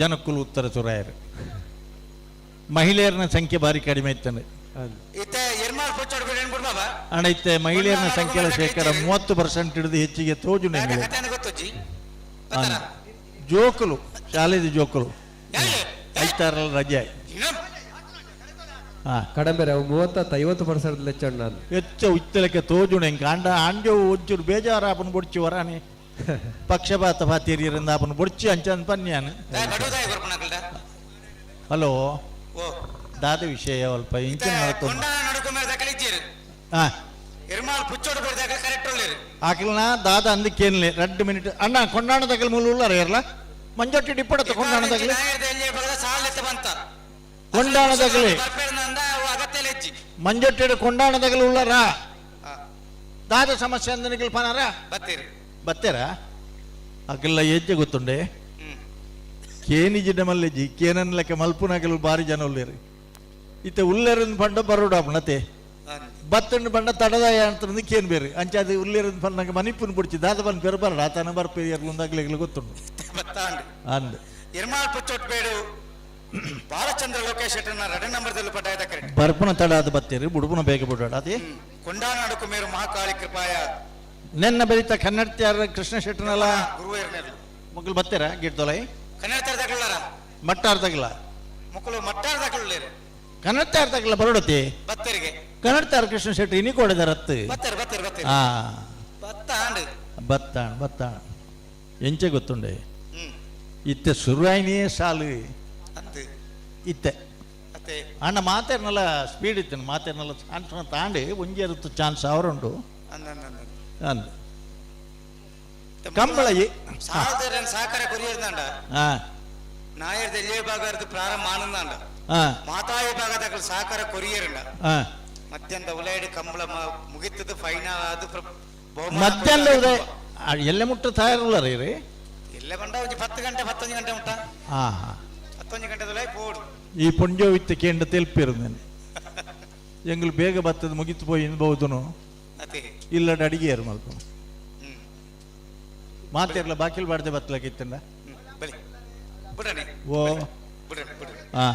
ಜನಕ್ಕುಲು ಉತ್ತರ ಸುರಾಯರು. ಮಹಿಳೆಯರನ ಸಂಖ್ಯೆ ಭಾರಿ ಕಡಿಮೆ ಇತ್ತಂದ್ರೆ ಅಣ್ಣ, ಇತ್ತೆ ಮಹಿಳೆಯರನ ಸಂಖ್ಯೆ ಶೇಕಡ 30% ಹಿಡಿದು ಹೆಚ್ಚಿಗೆ ತೋಜು. ಜೋಕುಲು ಶಾಲೆದ ಜೋಕುಲು ಐತಾರಲ್ಲ ರಜೆ ಕಡಂಬೆರೆ ಅವು 30-50% ಲೆಚ್ಚಣ್ಣ ನಾನು ಹೆಚ್ಚು ಇತ್ತಲಕ್ಕೆ ತೋಜುಣ ಹಿಂಗೆ ಅಂಡ ಅಂಜೋ ಒಂಚೂರು ಬೇಜಾರ ಆಪನ ಬೊಡ್ಚಿ ವರಾನೆ ಪಕ್ಷಪಾತ ಪಾತೀರಿಯಿಂದ ಆಪನ ಬೊಡ್ಚಿ ಅಂಚನ್ ಪನ್ಯಾನು. ಹಲೋ, ದಾದ ವಿಷಯ ಅಲ್ಪ ಇಂಚಿನ ಆಕಲ್ನ ದಾದ ಅಂದಕ್ಕೇನ್ಲೆ 2 ಮಿನಿಟ್ ಅಣ್ಣ ಕೊಂಡಾಣ ತಗಲ್ ಮೂಲ ಉಳ್ಳಾರ ಇರಲ್ಲ ಮಂಜೊಟ್ಟಿ ಡಿಪ್ಪಡತ್ತ ಕೊಂಡಾಣ ತಗಲಿ ಕೊಂಡಾಣ ತಗಲಿ ಮಂಜೊಟ್ಟಿ ಕೊಂಡಾಣ ತಗಲು ಉಳ್ಳಾರ ದಾದ ಸಮಸ್ಯೆ ಅಂದನಿಗೆ ಪನಾರ ಬತ್ತೀರ ಅಕಲ್ಲ ಹೆಜ್ಜೆ ಗೊತ್ತುಂಡೆ ಕೇನಿ ಜಿಡ್ಡ ಮಲ್ಲೆಜ್ಜಿ ಕೇನನ್ ಲೆಕ್ಕ ಮಲ್ಪುನಗಲು ಬಾರಿ ಜನ ಉಳ್ಳೇರಿ ಇತ್ತೆ ಉಳ್ಳೇರನ್ ಪಂಡ ಬರೋಡಾಪಣತೆ ಬತ್ತಣ್ಣು ಬಂಡ ತಡದಾಯ ಅಂತಂದು ಕೇನ್ ಬೇರೆ ಅಂಚೆ ಅದು ಉಳ್ಳೇರನ್ ಪಂಡ ಮನಿಪುನ್ ಪುಡಿಚಿ ದಾದ ಬಂದು ಬೇರೆ ಬರಡ ಆತನ ಬರ್ಪೆ ಎರ್ಲುಂದಾಗ್ಲೆಗ್ಲು ಗೊತ್ತುಂಡು ಅಂದ್ ಇರ್ಮಾಲ್ ಪುಚ್ಚೊಟ್ಬೇಡು ಬಾಲಚಂದ್ರ ಲೋಕೇಶ್ ಶೆಟ್ಟರ್ನ 2 ನಂಬರ್ದಲ್ಲಿ ಪಟ್ಟಾಯದ ಕರೆಕ್ಟ್ ಬರ್ಪುನ ತಡ ಅದು ಬತ್ತೀರಿ ಬುಡುಪುನ ಬೇಗ ಬಿಡೋಡ ಅದೇ ಕೊಂಡಾನಾಡು ಕುಮೇರು ಮಹಾಕಾಳಿ ಕೃಪಾಯ ನೆನ್ನ ಬರಿತ ಕನ್ನಡತ್ಯಾರ ಕೃಷ್ಣ ಶೆಟ್ಟರ್ನಲ್ಲ ಗುರುವೇರ್ನೆರ್ಲು ಮಕ್ಕಳು ಬತ್ತೀರಾ ಗಿಡ್ದೊಲೈ ಕನ್ನಡತ್ಯಾರ ತಗಲಾರ ಮಟ್ಟಾರ್ ತಗಲ ಮಕ್ಕಳು ಮಟ್ಟಾರ್ ತಗಲುಳ್ಳೇರು ಕನ್ನಡತ್ಯಾರ ತಗಲ ಬರೋಡತಿ ಬತ್ತರಿಗೆ ಕನ್ನಡತ್ಯಾರ ಕೃಷ್ಣ ಶೆಟ್ಟಿ ಇನಿ ಕೊಡಿದಾರತ್ತು ಬತ್ತರು ಬತ್ತರು ಬತ್ತರು ಆ ಬತ್ತಾಂಡು ಬತ್ತಾಣ ಬತ್ತಾಣ ಎಂಚೆ ಗೊತ್ತುಂಡೆ ಇತ್ತೆ ಸುರುವಾಯಿನಿಯೇ ಸಾಲು ಇತ್ತೆ ಅಣ್ಣ ಮಾತೇರ್ನಲ್ಲ ಸ್ಪೀಡ್ ಇತ್ತು ಮಾತೇರ್ನಲ್ಲ ಚಾನ್ಸ್ ತಾಂಡಿ ಒಂಜಿ ಇರುತ್ತೆ ಚಾನ್ಸ್ ಅವರುಂಟು ಅಂದ್ ಕಂಬಳ ಸಹಕಾರ ಕೊರಿಯರ್ದಾಂಡ ನಾಯರ್ದ ಎಲ್ಲೇ ಭಾಗದ ಪ್ರಾರಂಭ ಆನಂದಾಂಡ ಮಾತಾಯಿ ಭಾಗದ ಸಹಕಾರ ಕೊರಿಯರ್ಂಡ ಮತ್ಯಂತ ಉಲೈಡ್ ಕಂಬಳ ಮುಗಿತದ ಫೈನಲ್ ಅದು ಮಧ್ಯಾಹ್ನ ಎಲ್ಲೆ ಮುಟ್ಟ ತಯಾರುಲ್ಲ ರೀ ಎಲ್ಲೆ ಬಂಡ ಒಂಜಿ 10 ಗಂಟೆ 11 ಗಂಟೆ ಮುಟ್ಟ ಹಾ ಹಾ 11 ಗಂಟೆ ದುಲೈ ಪೋಡು ಈ ಪುಂಜೋ ಇತ್ತ ಕೇಂದ್ರ ತೆಲ್ಪಿರು ಎಂಗ್ಲು ಬೇಗ ಬತ್ತದ ಮುಗಿತು ಪೋಯಿ ಇನ್ಬಹುದುನು ಇಲ್ಲಡ ಅಡಿಗೆಯರು ಮಲ್ಪ ಮಾತಿರ್ಲ ಬಾಕಿಲ್ ಬಾಡ್ದೆ ಬತ್ತಲಕ್ಕಿತ್ತಂಡ ಓ ಹಾ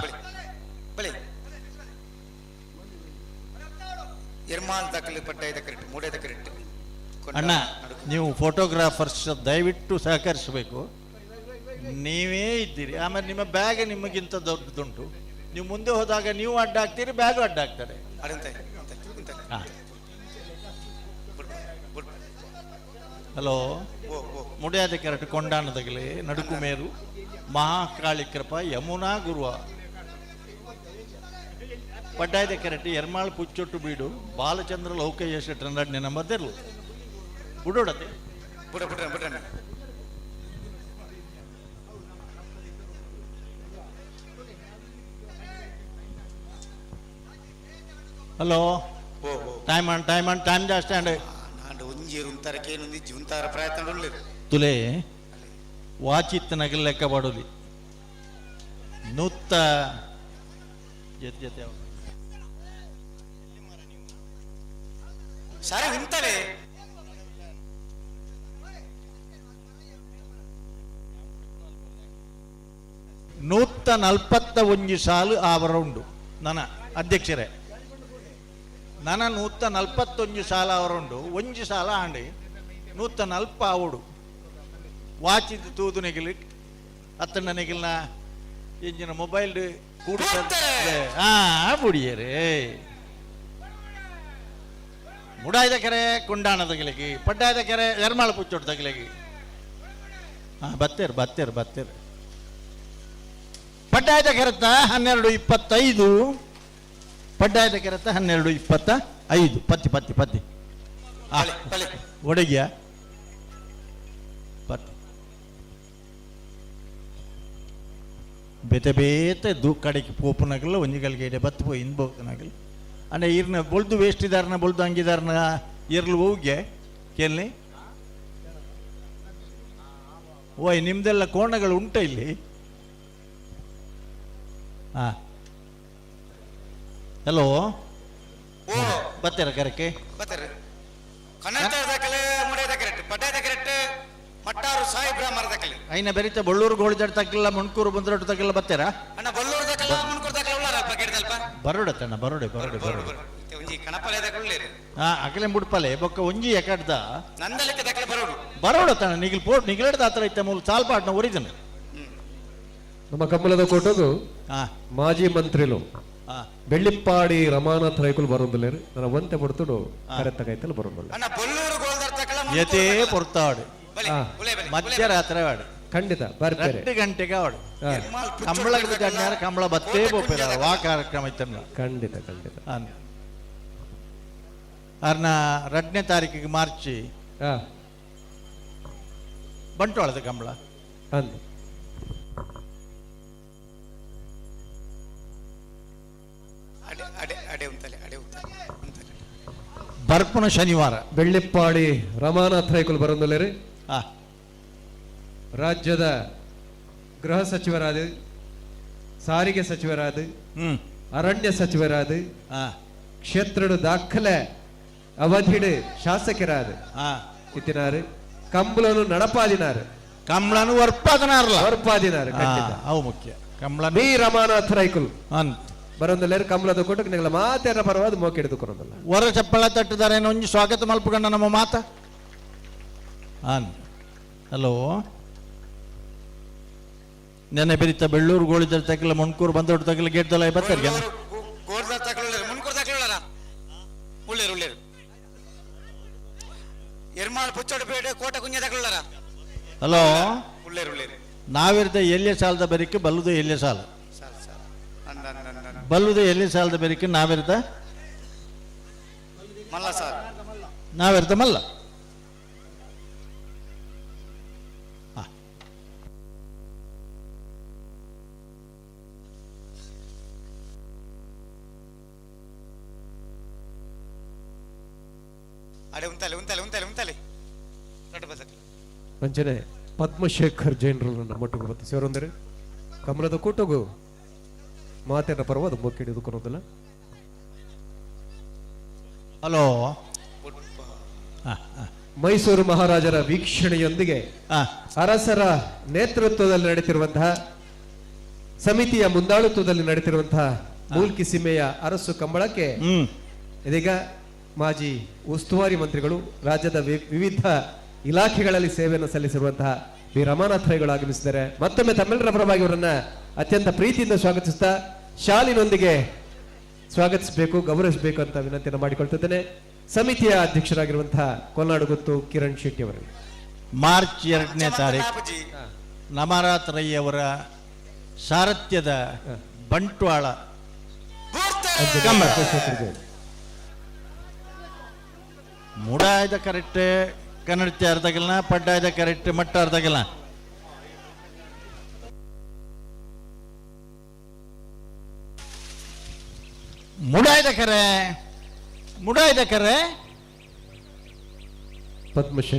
ಅಣ್ಣ ನೀವು ಫೋಟೋಗ್ರಾಫರ್ಸ್ ದಯವಿಟ್ಟು ಸಹಕರಿಸಬೇಕು. ನೀವೇ ಇದ್ದೀರಿ, ಆಮೇಲೆ ನಿಮ್ಮ ಬ್ಯಾಗ್ ನಿಮಗಿಂತ ದೊಡ್ಡದುಂಟು. ನೀವು ಮುಂದೆ ಹೋದಾಗ ನೀವು ಅಡ್ಡ ಹಾಕ್ತೀರಿ, ಬ್ಯಾಗು ಅಡ್ಡ ಹಾಕ್ತಾರೆ. ಹಲೋ, ಮುಡಿಯಾದ ಕರೆಕ್ಟ್ ಕೊಂಡಾಣದಗಲಿ ನಡುಕುಮೇರು ಮಹಾಕಾಳಿ ಕೃಪಾ ಯಮುನಾ ಗುರುವ ಪಡ್ಡಾಯದ ಕರೆಕ್ಟ್ ಎರ್ಮಾಳ್ ಪುಚ್ಚೊಟ್ಟು ಬೀಡು ಬಾಲಚಂದ್ರ ಲೋಕಯ್ಯ ಶೆಟ್ಟರ್ 2ನೇ ನಂಬರ್ ತೆರಲು ಬಿಡೋಡತೆ. ಬುಡ ಬುಡ್ರ ಬುಡ್ರಣ್ಣ. Hello, time on time on time ಜಾಸ್ತಿ ಅಂಡ್ ನಾಂಡ ಒಂಜಿ ಉಂತಾರ ಕೇನುಂದಿಜ್ಜಿ ಉಂತಾರ ಪ್ರಯತ್ನ ಉಳ್ಳೇರು. ತುಲೆ ವಾಚಿತ್ತ ನಗಲ್ ಲೆಕ್ಕ ಪಾಡೋಲಿ ನೂತ್ತ ಜೊತೆ ಜೊತೆ ಅವ. ಸರಿ ಉಂತಲೆ. 141 ಸಾಲು ಆವರ ಉಂಡು ನನ್ನ ಅಧ್ಯಕ್ಷರೇ. ನನ್ನ 141 ಸಾಲ ಅವರುಂಡು, ಒಂಜಿ ಸಾಲ ಆಂಡಿ 140 ಆವಡು ವಾಚಿದ ತೂದು ನೆಗಿಲಿ ಅತ್ತಣ್ಣ ನೆಗಿಲ್ನ ಇಂಜಿನ ಮೊಬೈಲ್ ಕೂಡ ಹಾ ಬುಡಿಯರೇ ಮುಡಾಯ್ದ ಕೆರೆ ಕುಂಡಾಣ ತಗಲಿಗೆ ಪಡ್ಡಾಯ್ದ ಕೆರೆ ಎರ್ಮಾಳ ಪುಚ್ಚೋಡು ತಗಲಿಗೆ. ಹಾ ಬತ್ತೇರು ಬತ್ತೇರು ಬತ್ತೇರು. ಪಡ್ಡಾಯ್ದ ಕೆರೆತ 12:25, ಪಡ್ಡಾಯದ ಕೆರೆತ 12:25. ಪತ್ತಿ ಪತ್ತಿ ಪತ್ತಿ ಒಡಗಿಯ ಪತ್ತಿ ಬೇತೆ ಬೇತೆ ದೂ ಕಡೆಗೆ ಪೋಪುನಗಲ್ಲ ಒಂಜಿ ಗಳಿಗೆ ಇಡೆ ಬತ್ತು ಪೋಯಿ ಇನ್ ಬೋಪುನಗಲ್ ಅಂಡ ಈರ್ನ ಬೊಲ್ದು ವೇಸ್ಟ್ ಇದಾರನ ಬೊಲ್ದು ಅಂಗಿದಾರನ ಇರ್ಲು ಹೋಗಿ ಕೇಳಿ ಓಯ್ ನಿಮ್ದೆಲ್ಲ ಕೋಣಗಳು ಉಂಟ ಇಲ್ಲಿ. ಹಾಂ ಹಲೋ, ಬತ್ತೀರ ಕರೆಕ್ಕೆ? ಬತ್ತಾರೆ. ಕನ್ನಡ ದಾಖಲೆ ಮುಡಿದ ಕರೆಕ್ಟ್ ಪಡ್ಡಾದ ಕರೆಕ್ಟ್ ಮಟ್ಟಾರು ಸಾಯಿಬ್ರ ಮರದಕಲೆ ಐನ ಬೆರಿತ ಬೊಳ್ಳೂರು ಗೋಳಿಜಡ್ ತಕ್ಕಿಲ್ಲ ಮುಣ್ಕೂರು ಬಂದ್ರೊಟ್ಟು ತಕ್ಕಿಲ್ಲ ಬತ್ತೀರಾ? ಅಣ್ಣ ಬೊಳ್ಳೂರು ದಾಖಲ ಮುಣ್ಕೂರು ದಾಖಲೆ ಉಳ್ಳಾರ ಅಲ್ಪ ಕೇಳಿದಲ್ಪ ಬರೋಡತ್ತಣ್ಣ ಬರೋಡೆ ಬರೋಡೆ ಬರೋಡೆ. ಒಂಜಿ ಕಣಪಲೆ ದಾಖಲೆ ಉಳ್ಳೇರು. ಹಾ ಅಕಲೆ ಮುಡ್ಪಲೆ ಬೊಕ್ಕ ಒಂಜಿ ಎಕಡ್ದ ನಂದಲಿಕ್ಕೆ ದಾಖಲೆ ಬರೋಡು ಬರೋಡತ್ತಣ್ಣ ನಿಗಿಲ್ ಪೋಟ್ ನಿಗಿಲೆಡ್ದ ಆತರ ಇತ್ತ ಮೂಲ ಸಾಲ್ಪಾಟ್ನ ಒರಿಜನ್. ನಮ್ಮ ಕಮ್ಮಲದ ಕೋಟಗು ಮಾಜಿ ಮಂತ್ರಿಲು ಬೆಳ್ಳಿಪ್ಪಾಡಿ ರಮಾನಾಥ್ ರೈಕುಲು ಬರೋದಿಲ್ಲ, ನನ್ನ ಒಂತೆ ಪಡ್ತುಡು ಕರೆತ್ತಗೈತಲು ಬರೋದಿಲ್ಲ. ಯತೇ ಪೊರ್ತಾಡು ಮಧ್ಯರಾತ್ರಿ ವಾಡು ಖಂಡಿತ ಬರ್ತಾರೆ 2 ಗಂಟೆಗೆ ಆಡು ಕಂಬಳ ಕಂಬಳ ಬತ್ತೇ ಬೋಪೇರ ವಾ ಕಾರ್ಯಕ್ರಮ ಇತ್ತಲ್ಲ. ಖಂಡಿತ ಖಂಡಿತ. ಅರ್ನ 2ನೇ ತಾರೀಕಿಗೆ ಮಾರ್ಚ್ ಬಂಟ್ವಾಳದ ಕಂಬಳ ಅಂದು. ಬರ್ಪುನ ಶನಿವಾರ ಬೆಳ್ಳಿಪ್ಪಾಡಿ ರಮಾನಾಥ್ ರೈಕುಲು ಬರೋದಿಲ್ಲ. ರಾಜ್ಯದ ಗೃಹ ಸಚಿವರಾದ, ಸಾರಿಗೆ ಸಚಿವರಾದ, ಅರಣ್ಯ ಸಚಿವರಾದ, ಕ್ಷೇತ್ರದ ದಾಖಲೆ ಅವಧಿಡು ಶಾಸಕರಾದ ಇತ್ತಿನಾರು ಕಂಬಳನು ನಡಪಾದಿನಾರು ಕಂಬಳನು ವರ್ಪಾದಿನಾರಲ್ಲ ವರ್ಪಾದಿನಾರು ಖಂಡಿತ ಅವು ಮುಖ್ಯ ಕಂಬಳ ಬಿ ರಮಾನಾಥ್ ರೈಕುಲು ಬರೋದಿಲ್ಲ. ಕಂಬಳದ ಕೊಟ್ಟಕ್ಕೆ ನಿಗಳ ಮಾತೆರ ಪರವಾದ ಮೋಕೆ ಹಿಡಿದುಕೊರೋದಲ್ಲ. ಹೊರ ಚಪ್ಪಳ ತಟ್ಟಿದ್ದಾರೆ ಒಂಜಿ ಸ್ವಾಗತ ಮಲ್ಪುಗಂಡ ನಮ್ಮ ಮಾತ. ಹಲೋ, ನೆನ್ನೆ ಬೆರಿತ ಬೆಳ್ಳೂರು ಗೋಳಿದರ್ ತಕ್ಕಿಲ್ಲ ಮುಣ್ಕೂರು ಬಂದೋಡು ತಕ್ಕಿಲ್ಲ ಗೇಟ್ ದೊಲ ಬರ್ತಾರೆ. ಹಲೋ, ನಾವಿರ್ದ ಎಲ್ಲಿಯ ಸಾಲದ ಬೆರಿಕೆ ಬಲ್ಲುದು ಎಲ್ಲಿಯ ಸಾಲ ಬಲ್ಲುದು ಎಲ್ಲಿ ಸಾಲದ ಬೆರಿಕೆ ನಾವಿರ್ದ ನಾವಿರ್ದ ಮಲ್ಲ. ಅಂಚನೆ ಪದ್ಮಶೇಖರ್ ಜೈನರು ನಮ್ಮೊಟ್ಟಿಗೆ ಬತ್ತು ಸೇರೊಂದರೆ ಕಮಲದ ಕೂಟಗೂ ಮಾತಿನ ಪರವಾದ ಮೊಕ್ಕೆ ಹಿಡಿದುಕೊಳ್ಳೋದಿಲ್ಲ. ಹಲೋ, ಮೈಸೂರು ಮಹಾರಾಜರ ವೀಕ್ಷಣೆಯೊಂದಿಗೆ ಅರಸರ ನೇತೃತ್ವದಲ್ಲಿ ನಡೆತಿರುವಂತಹ ಸಮಿತಿಯ ಮುಂದಾಳುತ್ವದಲ್ಲಿ ನಡೆತಿರುವಂತಹ ಮೂಲ್ಕಿ ಸೀಮೆಯ ಅರಸು ಕಂಬಳಕ್ಕೆ ಇದೀಗ ಮಾಜಿ ಉಸ್ತುವಾರಿ ಮಂತ್ರಿಗಳು, ರಾಜ್ಯದ ವಿವಿಧ ಇಲಾಖೆಗಳಲ್ಲಿ ಸೇವೆಯನ್ನು ಸಲ್ಲಿಸಿರುವಂತಹ ವಿ ರಮಾನಾಥ್ ರೈಗಳು ಆಗಮಿಸಿದ್ದಾರೆ. ಮತ್ತೊಮ್ಮೆ ತಮ್ಮೆಲ್ಲರ ಪರವಾಗಿ ಅವರನ್ನ ಅತ್ಯಂತ ಪ್ರೀತಿಯಿಂದ ಸ್ವಾಗತಿಸುತ್ತಾ ಶಾಲಿನೊಂದಿಗೆ ಸ್ವಾಗತಿಸಬೇಕು, ಗೌರವಿಸಬೇಕು ಅಂತ ವಿನಂತಿಯನ್ನು ಮಾಡಿಕೊಳ್ತಿದ್ದೇನೆ. ಸಮಿತಿಯ ಅಧ್ಯಕ್ಷರಾಗಿರುವಂತಹ ಕೊಲ್ನಾಡು ಗುತ್ತು ಕಿರಣ್ ಶೆಟ್ಟಿ ಅವರು. ಮಾರ್ಚ್ 2ನೇ ತಾರೀಕು ನಮರಾತ್ ರೈ ಅವರ ಸಾರಥ್ಯದ ಬಂಟ್ವಾಳ ಮುಡಾಯದ ಕರೆಕ್ಟ್ ಕನ್ನಡತಿ ಅರ್ಧಗಲ್ನ ಪಡ್ಡಾಯದ ಕರೆಕ್ಟ್ ಮಟ್ಟ ಅರ್ಧಗಲ್ನ ಮುಡಾಯ್ದ ಕರೆ ಮುಡಾಯ್ದ ಕರೆ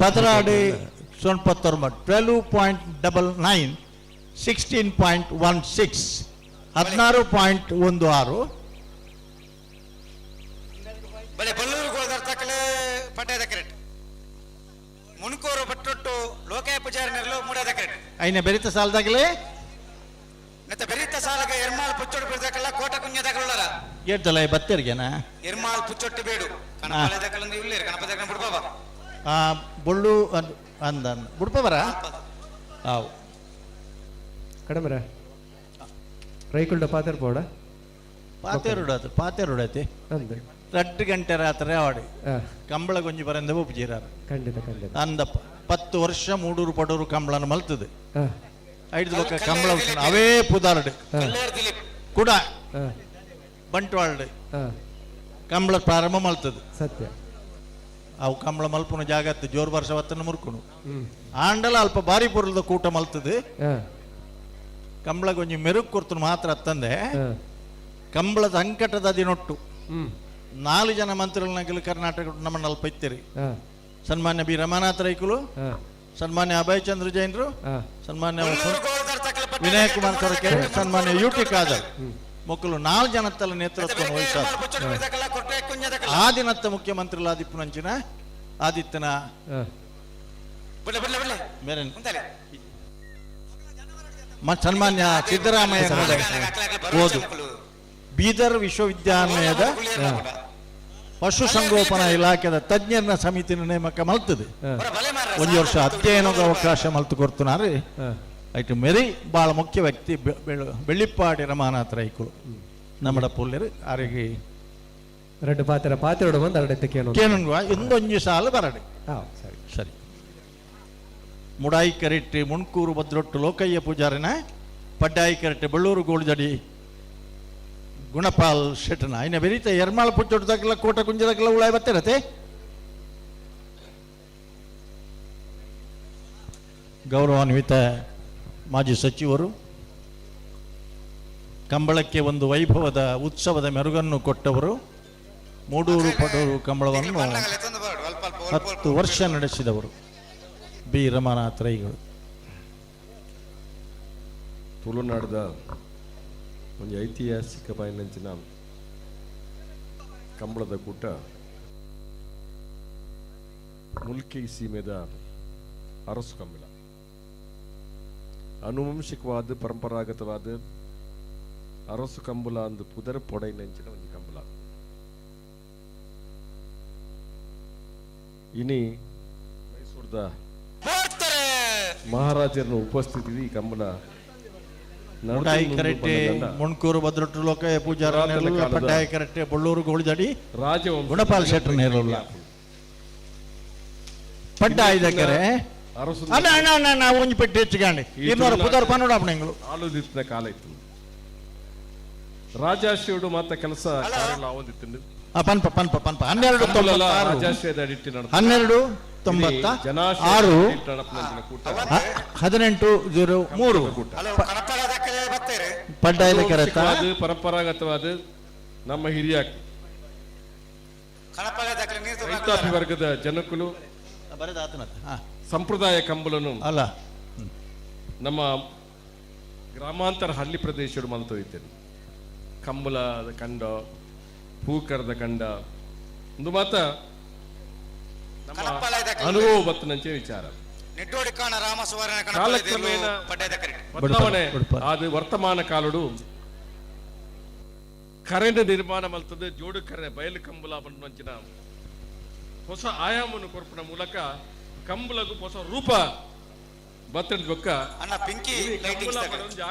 ಪದರಾಡಿ ಸೊನ್ಪತ್ತೊಂಬ 12.99 16.16 16.16. ಬಲೆ ಬಲ್ಲೂರು ಗೋಲ್ದರ್ ತಕಲೆ ಪಡ್ಡಾಯದ ಕರೆಕ್ಟ್ ಮುನ್ಕೋರು ಬಟ್ಟೊಟ್ಟು ಲೋಕಾಯ ಪೂಜಾರಿ ನೆರಳು ಮೂಡಾದ ಕರೆಕ್ಟ್ ಐನ ಬೆರಿತ ಸಾಲದಾಗಲೇ ನೆತ್ತ ಬೆರಿತ ಸಾಲಗ ಎರ್ಮಾಲ್ ಪುಚ್ಚೊಟ್ಟು ಬಿಡ್ದಕಲ್ಲ ಕೋಟ ಕುಂಜ ದಕಲುಳ್ಳರ ಏಡ್ದಲ್ಲ ಬತ್ತೇರಿಗೆನಾ ಎರ್ಮಾಲ್ ಪುಚ್ಚೊಟ್ಟು ಬೇಡು ಕಣಪಾಲೆ ದಕಲಂದು ಇಲ್ಲೇರು ಕಣಪ ದಕಲ ಬಿಡ್ಬಾಬ ಬೊಳ್ಳು ಅಂದ ಬುಡ್ಪವರ ಆವು ಕಡಮರ ರೈಕುಲ್ಡ ಪಾತೆರ್ ಪೋಡ ಪಾತೆರುಡಾತು ಪಾತೆರುಡಾತಿ ಅಂದೆ 2 ಗಂಟೆ ರಾತ್ರಿ ಆಡಿ ಕಂಬಳ ಗೊಂಜಿ ಬರಂದ ಉಪಜೀರಾರು ಖಂಡಿತ ಖಂಡಿತ ಅಂದಪ್ಪ 10 ವರ್ಷ ಮೂಡೂರು ಪಡೂರು ಕಂಬಳನ ಮಲ್ತದೆ ಐದು ಬೊಕ್ಕ ಕಂಬಳ ಅವೇ ಪುದಾರ್ಡ್ ಕುಡ ಬಂಟ್ವಾಳ್ಡ್ ಕಂಬಳ ಪ್ರಾರಂಭ ಮಲ್ತದೆ ಸತ್ಯ ಅವು ಕಂಬಳ ಮಲ್ಪುನ ಜಾಗತ್ತು ಜೋರು ವರ್ಷ ವತ್ತನ ಮುರ್ಕುನು ಆಂಡಲ ಅಲ್ಪ ಬಾರಿ ಪೊರುಲ್ದ ಕೂಟ ಮಲ್ತದೆ ಕಂಬಳ ಗೊಂಜಿ ಮೆರುಗ್ ಕೊರ್ತನು ಮಾತ್ರ ಅತ್ತಂದೆ ಕಂಬಳದ ಅಂಕಟದ ದಿನೊಟ್ಟು 4 ಜನ ಮಂತ್ರಿಗಳನ್ನಾಗಲಿ ಕರ್ನಾಟಕ ನಮ್ಮನ್ನ ಅಲ್ಪ ಇತ್ತೀರಿ ಸನ್ಮಾನ್ಯ ಬಿ ರಮಾನಾಥ ರೈಕುಲು, ಸನ್ಮಾನ್ಯ ಅಭಯ್ ಚಂದ್ರ ಜೈನರು, ಸನ್ಮಾನ್ಯ ವಿನಯ್ ಕುಮಾರ್ ಸೊರಕೆರೆ, ಸನ್ಮಾನ್ಯ ಯು ಟಿ ಖಾದರ್ ಮೊಕ್ಕಲು 4 ಜನತ್ತಲ ನೇತೃತ್ವ ವಹಿಸಾದ ಆ ದಿನತ್ತ ಮುಖ್ಯಮಂತ್ರಿಗಳಾದಿಪ್ಪುನಂಚಿನ ಆದಿತ್ಯನ ಮೇರೆ ಸನ್ಮಾನ್ಯ ಸಿದ್ದರಾಮಯ್ಯ ಓದು ಬೀದರ್ ವಿಶ್ವವಿದ್ಯಾಲಯದ ಪಶುಸಂಗೋಪನಾ ಇಲಾಖೆದ ತಜ್ಞರ ಸಮಿತಿನ ನೇಮಕ ಮಲ್ತದೆ ಒಂದು ವರ್ಷ ಅಧ್ಯಯನದ ಅವಕಾಶ ಮಲ್ತು ಕೊಡ್తున్నారు. ಐಟು ಮೆರಿ ಭಾಳ ಮುಖ್ಯ ವ್ಯಕ್ತಿ ಬೆಳ್ಳಿಪ್ಪಾಡಿ ರಮಾನಾಥ ರೈಕುಲು ನಮ್ಮಡ ಪುಲ್ಲೇರು ಆರಿಗೆ ಎರಡು ಪಾತ್ರ ಪಾತ್ರೆ ಬಂದು ಅರಡತ್ತೆ ಕೇನುಂಗುವ ಇಂದೊಂಜು ಸಾಲು ಬರಡೆ ಸರಿ ಸರಿ ಮುಡಾಯಿ ಕರೆಟ್ಟಿ ಮುಣ್ಕೂರು ಭದ್ರೊಟ್ಟು ಲೋಕಯ್ಯ ಪೂಜಾರಿನ ಪಡ್ಡಾಯಿ ಕರೆಟ್ಟಿ ಬಳ್ಳೂರು ಗೋಳಿದಡಿ ಗುಣಪಾಲ್ ಶೆಟ್ಟನ ಇನ್ನ ಬೆರೀತ ಎರ್ಮಾಳ ಪುಚ್ಚೊಟ್ಟದಾಗಲ ಕೋಟ ಕುಂಜದಾಗಲ ಉಳಾಯ ಬರ್ತಿರತ್ತೆ. ಗೌರವಾನ್ವಿತ ಮಾಜಿ ಸಚಿವರು ಕಂಬಳಕ್ಕೆ ಒಂದು ವೈಭವದ ಉತ್ಸವದ ಮೆರುಗನ್ನು ಕೊಟ್ಟವರು ಮೂಡೂರು ಪಡೂರು ಕಂಬಳವನ್ನು 10 ವರ್ಷ ನಡೆಸಿದವರು ಬಿ ರಮಾನಾಥ ರೈಗಳು. ತುಳುನಾಡದ ಒಂದು ಐತಿಹಾಸಿಕ ಬಾಯಿನಂಚಿನ ಕಂಬಳದ ಕೂಟ ಮುಲ್ಕಿ ಸೀಮೆದ ಅರಸು ಕಂಬಳ ಅನುವಂಶಿಕವಾದ ಪರಂಪರಾಗತವಾದ ಅರಸು ಕಂಬಳ ಅಂದು ಪುದರ್ ಪೊಡೈನಂಚಿನ ಒಂದು ಕಂಬಳ. ಇನಿ ಮೈಸೂರದ ಮಹಾರಾಜರನ್ನ ಉಪಸ್ಥಿತಿ ಈ ಕಂಬಳ ಮುಡಾಯಿ ಕರೆಟ್ಟೆ ಮುಣ್ಕೂರು ಭದ್ರೊಟ್ಟು ಲೋಕಯ್ಯ ಪೂಜಾರ ಪಡ್ಡಾಯಿ ಕರೆಟ್ಟೆ ಬಳ್ಳೂರು ಗೋಳಿದಡಿ ರಾಜವಂಶ ಗುಣಪಾಲ್ ಶೆಟ್ಟರ್ ನೇರಲ್ಲ ಪಡ್ಡಾಯ್ದ ಕರೆ ಅಣ್ಣ ಅಣ್ಣ ಅಣ್ಣ ಅಣ್ಣ ಒಂಜಿ ಪೆಟ್ಟಿ ಹೆಚ್ಚಿಗಾಂಡಿ ಇನ್ನೂರ ಪುದರ್ ಪನ್ನೋಡಪ್ಪ ನಿಂಗಳು ಆಲೋದಿತ್ತಿನ ಕಾಲ ಇತ್ತು ರಾಜಾಶ್ರಯುಡು ಮಾತ ಕೆಲಸ ಕಾರ್ಯಗಳು ಪನ್ಪ ಪನ್ಪ ಪನ್ಪ 12 96 12 18 03 ಪಡ್ಡಾಯದ ಕೆರೆತ ಪರಂಪರಾಗತವಾದ ನಮ್ಮ ಹಿರಿಯ ರೈತಾಪಿ ವರ್ಗದ ಜನಕುಲು ಸಂಪ್ರದಾಯ ಕಂಬಳನು ಅಲ್ಲ ನಮ್ಮ ಗ್ರಾಮಾಂತರ ಹಳ್ಳಿ ಪ್ರದೇಶಗಳು ಮಲ್ತೊಯ್ತೇನೆ ಕಂಬಳದ ಕಂಡ ಪೂಕರದ ಕಂಡ ಒಂದು ಮಾತ ಅನುಭವ ಬತ್ತನಂಚೆ ವಿಚಾರ ಕಾಲಕ್ರಮೇಣ ಬದಲಾವಣೆ ಅದು ವರ್ತಮಾನ ಕಾಲಡು ಕರೆಂಟ್ ನಿರ್ಮಾಣ ಮಲ್ತದೆ ಜೋಡು ಕರೆ ಬಯಲು ಕಂಬಳ ಬಂದಂಚಿನ ಹೊಸ ಆಯಾಮವನ್ನು ಕೊರ್ಪುನ ಮೂಲಕ ಕಂಬಳಗೂ ಹೊಸ ರೂಪ ಬತ್ತದ ಬೊಕ್ಕ ಕಂಬಳ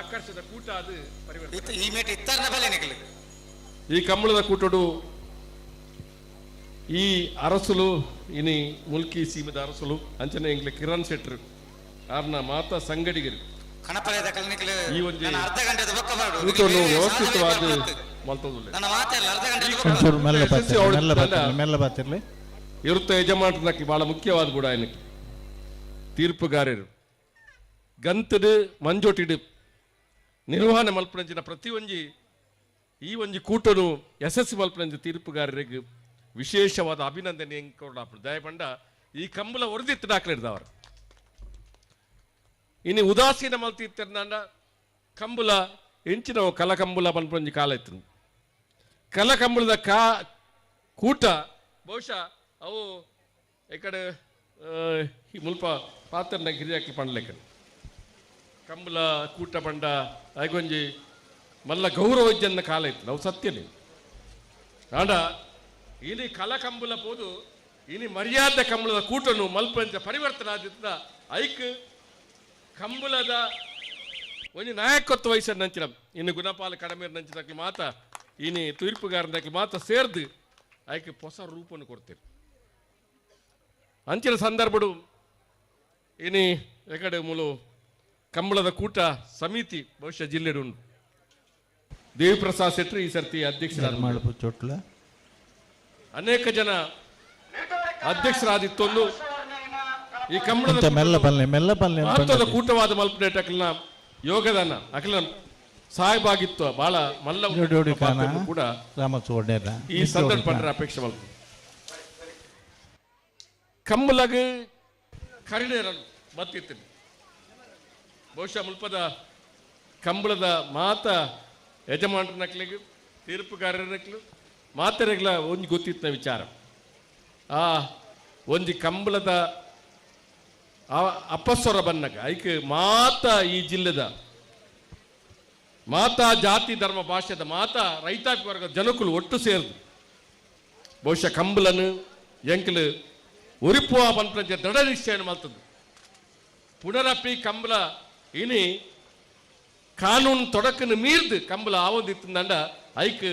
ಆಕರ್ಷದ ಕೂಟ ಅದು ಪರಿವರ್ತನೆ. ಈ ಕಂಬಳದ ಕೂಟಡು ಈ ಅರಸುಲು ಇನಿ ಮುಲ್ಕಿ ಸೀಮೆದ ಅರಸುಲು ಅಂಚನೆ ಎಂಗ್ಲೆ ಕಿರಣ್ ಶೆಟ್ರು ಆರ್ನ ಮಾತಾ ಸಂಗಡಿಗರು ಈ ಒಂಜಿ ಕೂಟವನ್ನು ವ್ಯವಸ್ಥಿತವಾದ ಮಲ್ತೊಂದುಲ್ಲೆ. ಒಂಚೂರು ಮೆಲ್ಲ ಬಾತಿರ್ಲಿ, ಮೆಲ್ಲ ಬಾತಿರ್ಲಿ, ಮೆಲ್ಲ ಬಾತಿರ್ಲಿ. ಇರುತ್ತ ಯಜಮಾನಕ್ಕೆ ಬಹಳ ಮುಖ್ಯವಾದ ಕೂಡ ಏನಕ್ಕೆ ತೀರ್ಪುಗಾರರು ಗಂತಡು ಮಂಜೋಟಿಡು ನಿರ್ವಹಣೆ ಮಲ್ಪನಂಚಿನ ಪ್ರತಿಯೊಂಜಿ ಈ ಒಂಜಿ ಕೂಟನು ಯಶಸ್ಸು ಮಲ್ಪನಂಚ ತೀರ್ಪುಗಾರರಿಗೆ ವಿಶೇಷವಾದ ಅಭಿನಂದನೆ ಕೊಡಾಪು ದಯಪಂಡ ಈ ಕಂಬಳ ಒರೆದಿತ್ತು ದಾಖಲಿಡ್ದವರು ಇನ್ನು ಉದಾಸೀನ ಮಲ್ತಿತ್ತಿರ್ನಾಂಡ ಕಂಬುಲ ಎಂಚಿನ ಕಲಕಂಬುಲ ಪನ್ಪೊಂಜಿ ಕಾಲ ಇತ್ತು ಕಲಕಂಬುಲದ ಕಾ ಕೂಟ ಬಹುಶಃ ಅವು ಈ ಕಡೆ ಮುಲ್ಪ ಪಾತ್ರನ ಗಿರಿಯಾಕಿ ಪಂಡ್ಲೆಕ್ಕ ಕಂಬುಲ ಕೂಟ ಪಂಡ ಐಗೊಂಜಿ ಮಲ್ಲ ಗೌರವಜ್ಜನ್ನ ಕಾಲ ಇತ್ತು ನಾವು ಸತ್ಯನೇ ಆಂಡ ಇನಿ ಕಲಕಂಬುಲ ಪೋದು ಇನಿ ಮರ್ಯಾದೆ ಕಂಬಳದ ಕೂಟನು ಮಲ್ಪಂಚ ಪರಿವರ್ತನೆ ಆದಿತ್ತ ಐಕ್ ಕಂಬುಲದ ಒಂಜಿ ನಾಯಕತ್ವ ವಯಸ್ಸನ್ನು ನಂಚಿನ ಇನ್ನು ಗುಣಪಾಲ ಕಡಮೇರ್ ನಂಚಿನಕ್ಲು ಮಾತ ಇನಿ ತೀರ್ಪುಗಾರನಕ್ಲು ಮಾತ ಸೇರ್ದು ಐಕ್ ಹೊಸ ರೂಪನ್ನು ಕೊಡ್ತೀರಿ ಅಂಚಿನ ಸಂದರ್ಭಡು ಇನಿ ಎಕಡೆ ಮೂಲು ಕಂಬಳದ ಕೂಟ ಸಮಿತಿ ಬಹುಶಃ ಜಿಲ್ಲೆಡು ಉಂಟು ದೇವಿಪ್ರಸಾದ್ ಶೆಟ್ಟಿ ಈ ಸರ್ತಿ ಅಧ್ಯಕ್ಷರಾದ ಅನೇಕ ಜನ ಅಧ್ಯಕ್ಷರಾದಿತ್ತೊಂದು ಈ ಕಂಬಳದ ಮಹತ್ವದ ಕೂಟವಾದ ಮಲ್ಪನೇಟಕ್ಲಿನ ಯೋಗದಾನ ಅಖಿಲ ಸಾಹೇಬಾಗಿತ್ತು ಬಹಳ ಮಲ್ಲ ಕೂಡ ಈ ಸಂದರ್ಭ ಅಪೇಕ್ಷೆ ಮಲ್ಪ ಕಂಬಲಗ ಕರಿಣೇರನು ಬತ್ತಿತ್ತು ಬಹುಶಃ ಮುಲ್ಪದ ಕಂಬಳದ ಮಾತ ಯಜಮಾನರನಕ್ಲಿಗೆ ತೀರ್ಪುಗಾರನಕ್ಲು ಮಾತರೆಗ್ಲ ಒಂಜಿ ಗೊತ್ತಿತ್ತಿನ ವಿಚಾರ ಆ ಒಂಜಿ ಕಂಬಳದ ಅಪಸ್ವರ ಬನ್ನಗ ಐಕ್ ಮಾತ ಈ ಜಿಲ್ಲೆದ ಮಾತಾ ಜಾತಿ ಧರ್ಮ ಭಾಷೆದ ಮಾತಾ ರೈತಾಪಿ ವರ್ಗದ ಜನಕುಲು ಒಟ್ಟು ಸೇರಿದು ಬಹುಶಃ ಕಂಬಳನು ಎಂಕಲು ಒರಿಪುವ ಪನ್ಪಂಚ ದೃಢ ನಿಶ್ಚಯ ಮಲ್ತದ್ದು ಪುನರಪಿ ಕಂಬಳ ಇನಿ ಕಾನೂನು ತೊಡಕನ್ನು ಮೀರ್ದು ಕಂಬಳ ಆವೊಂದಿತ್ತಂಡ ಐಕ್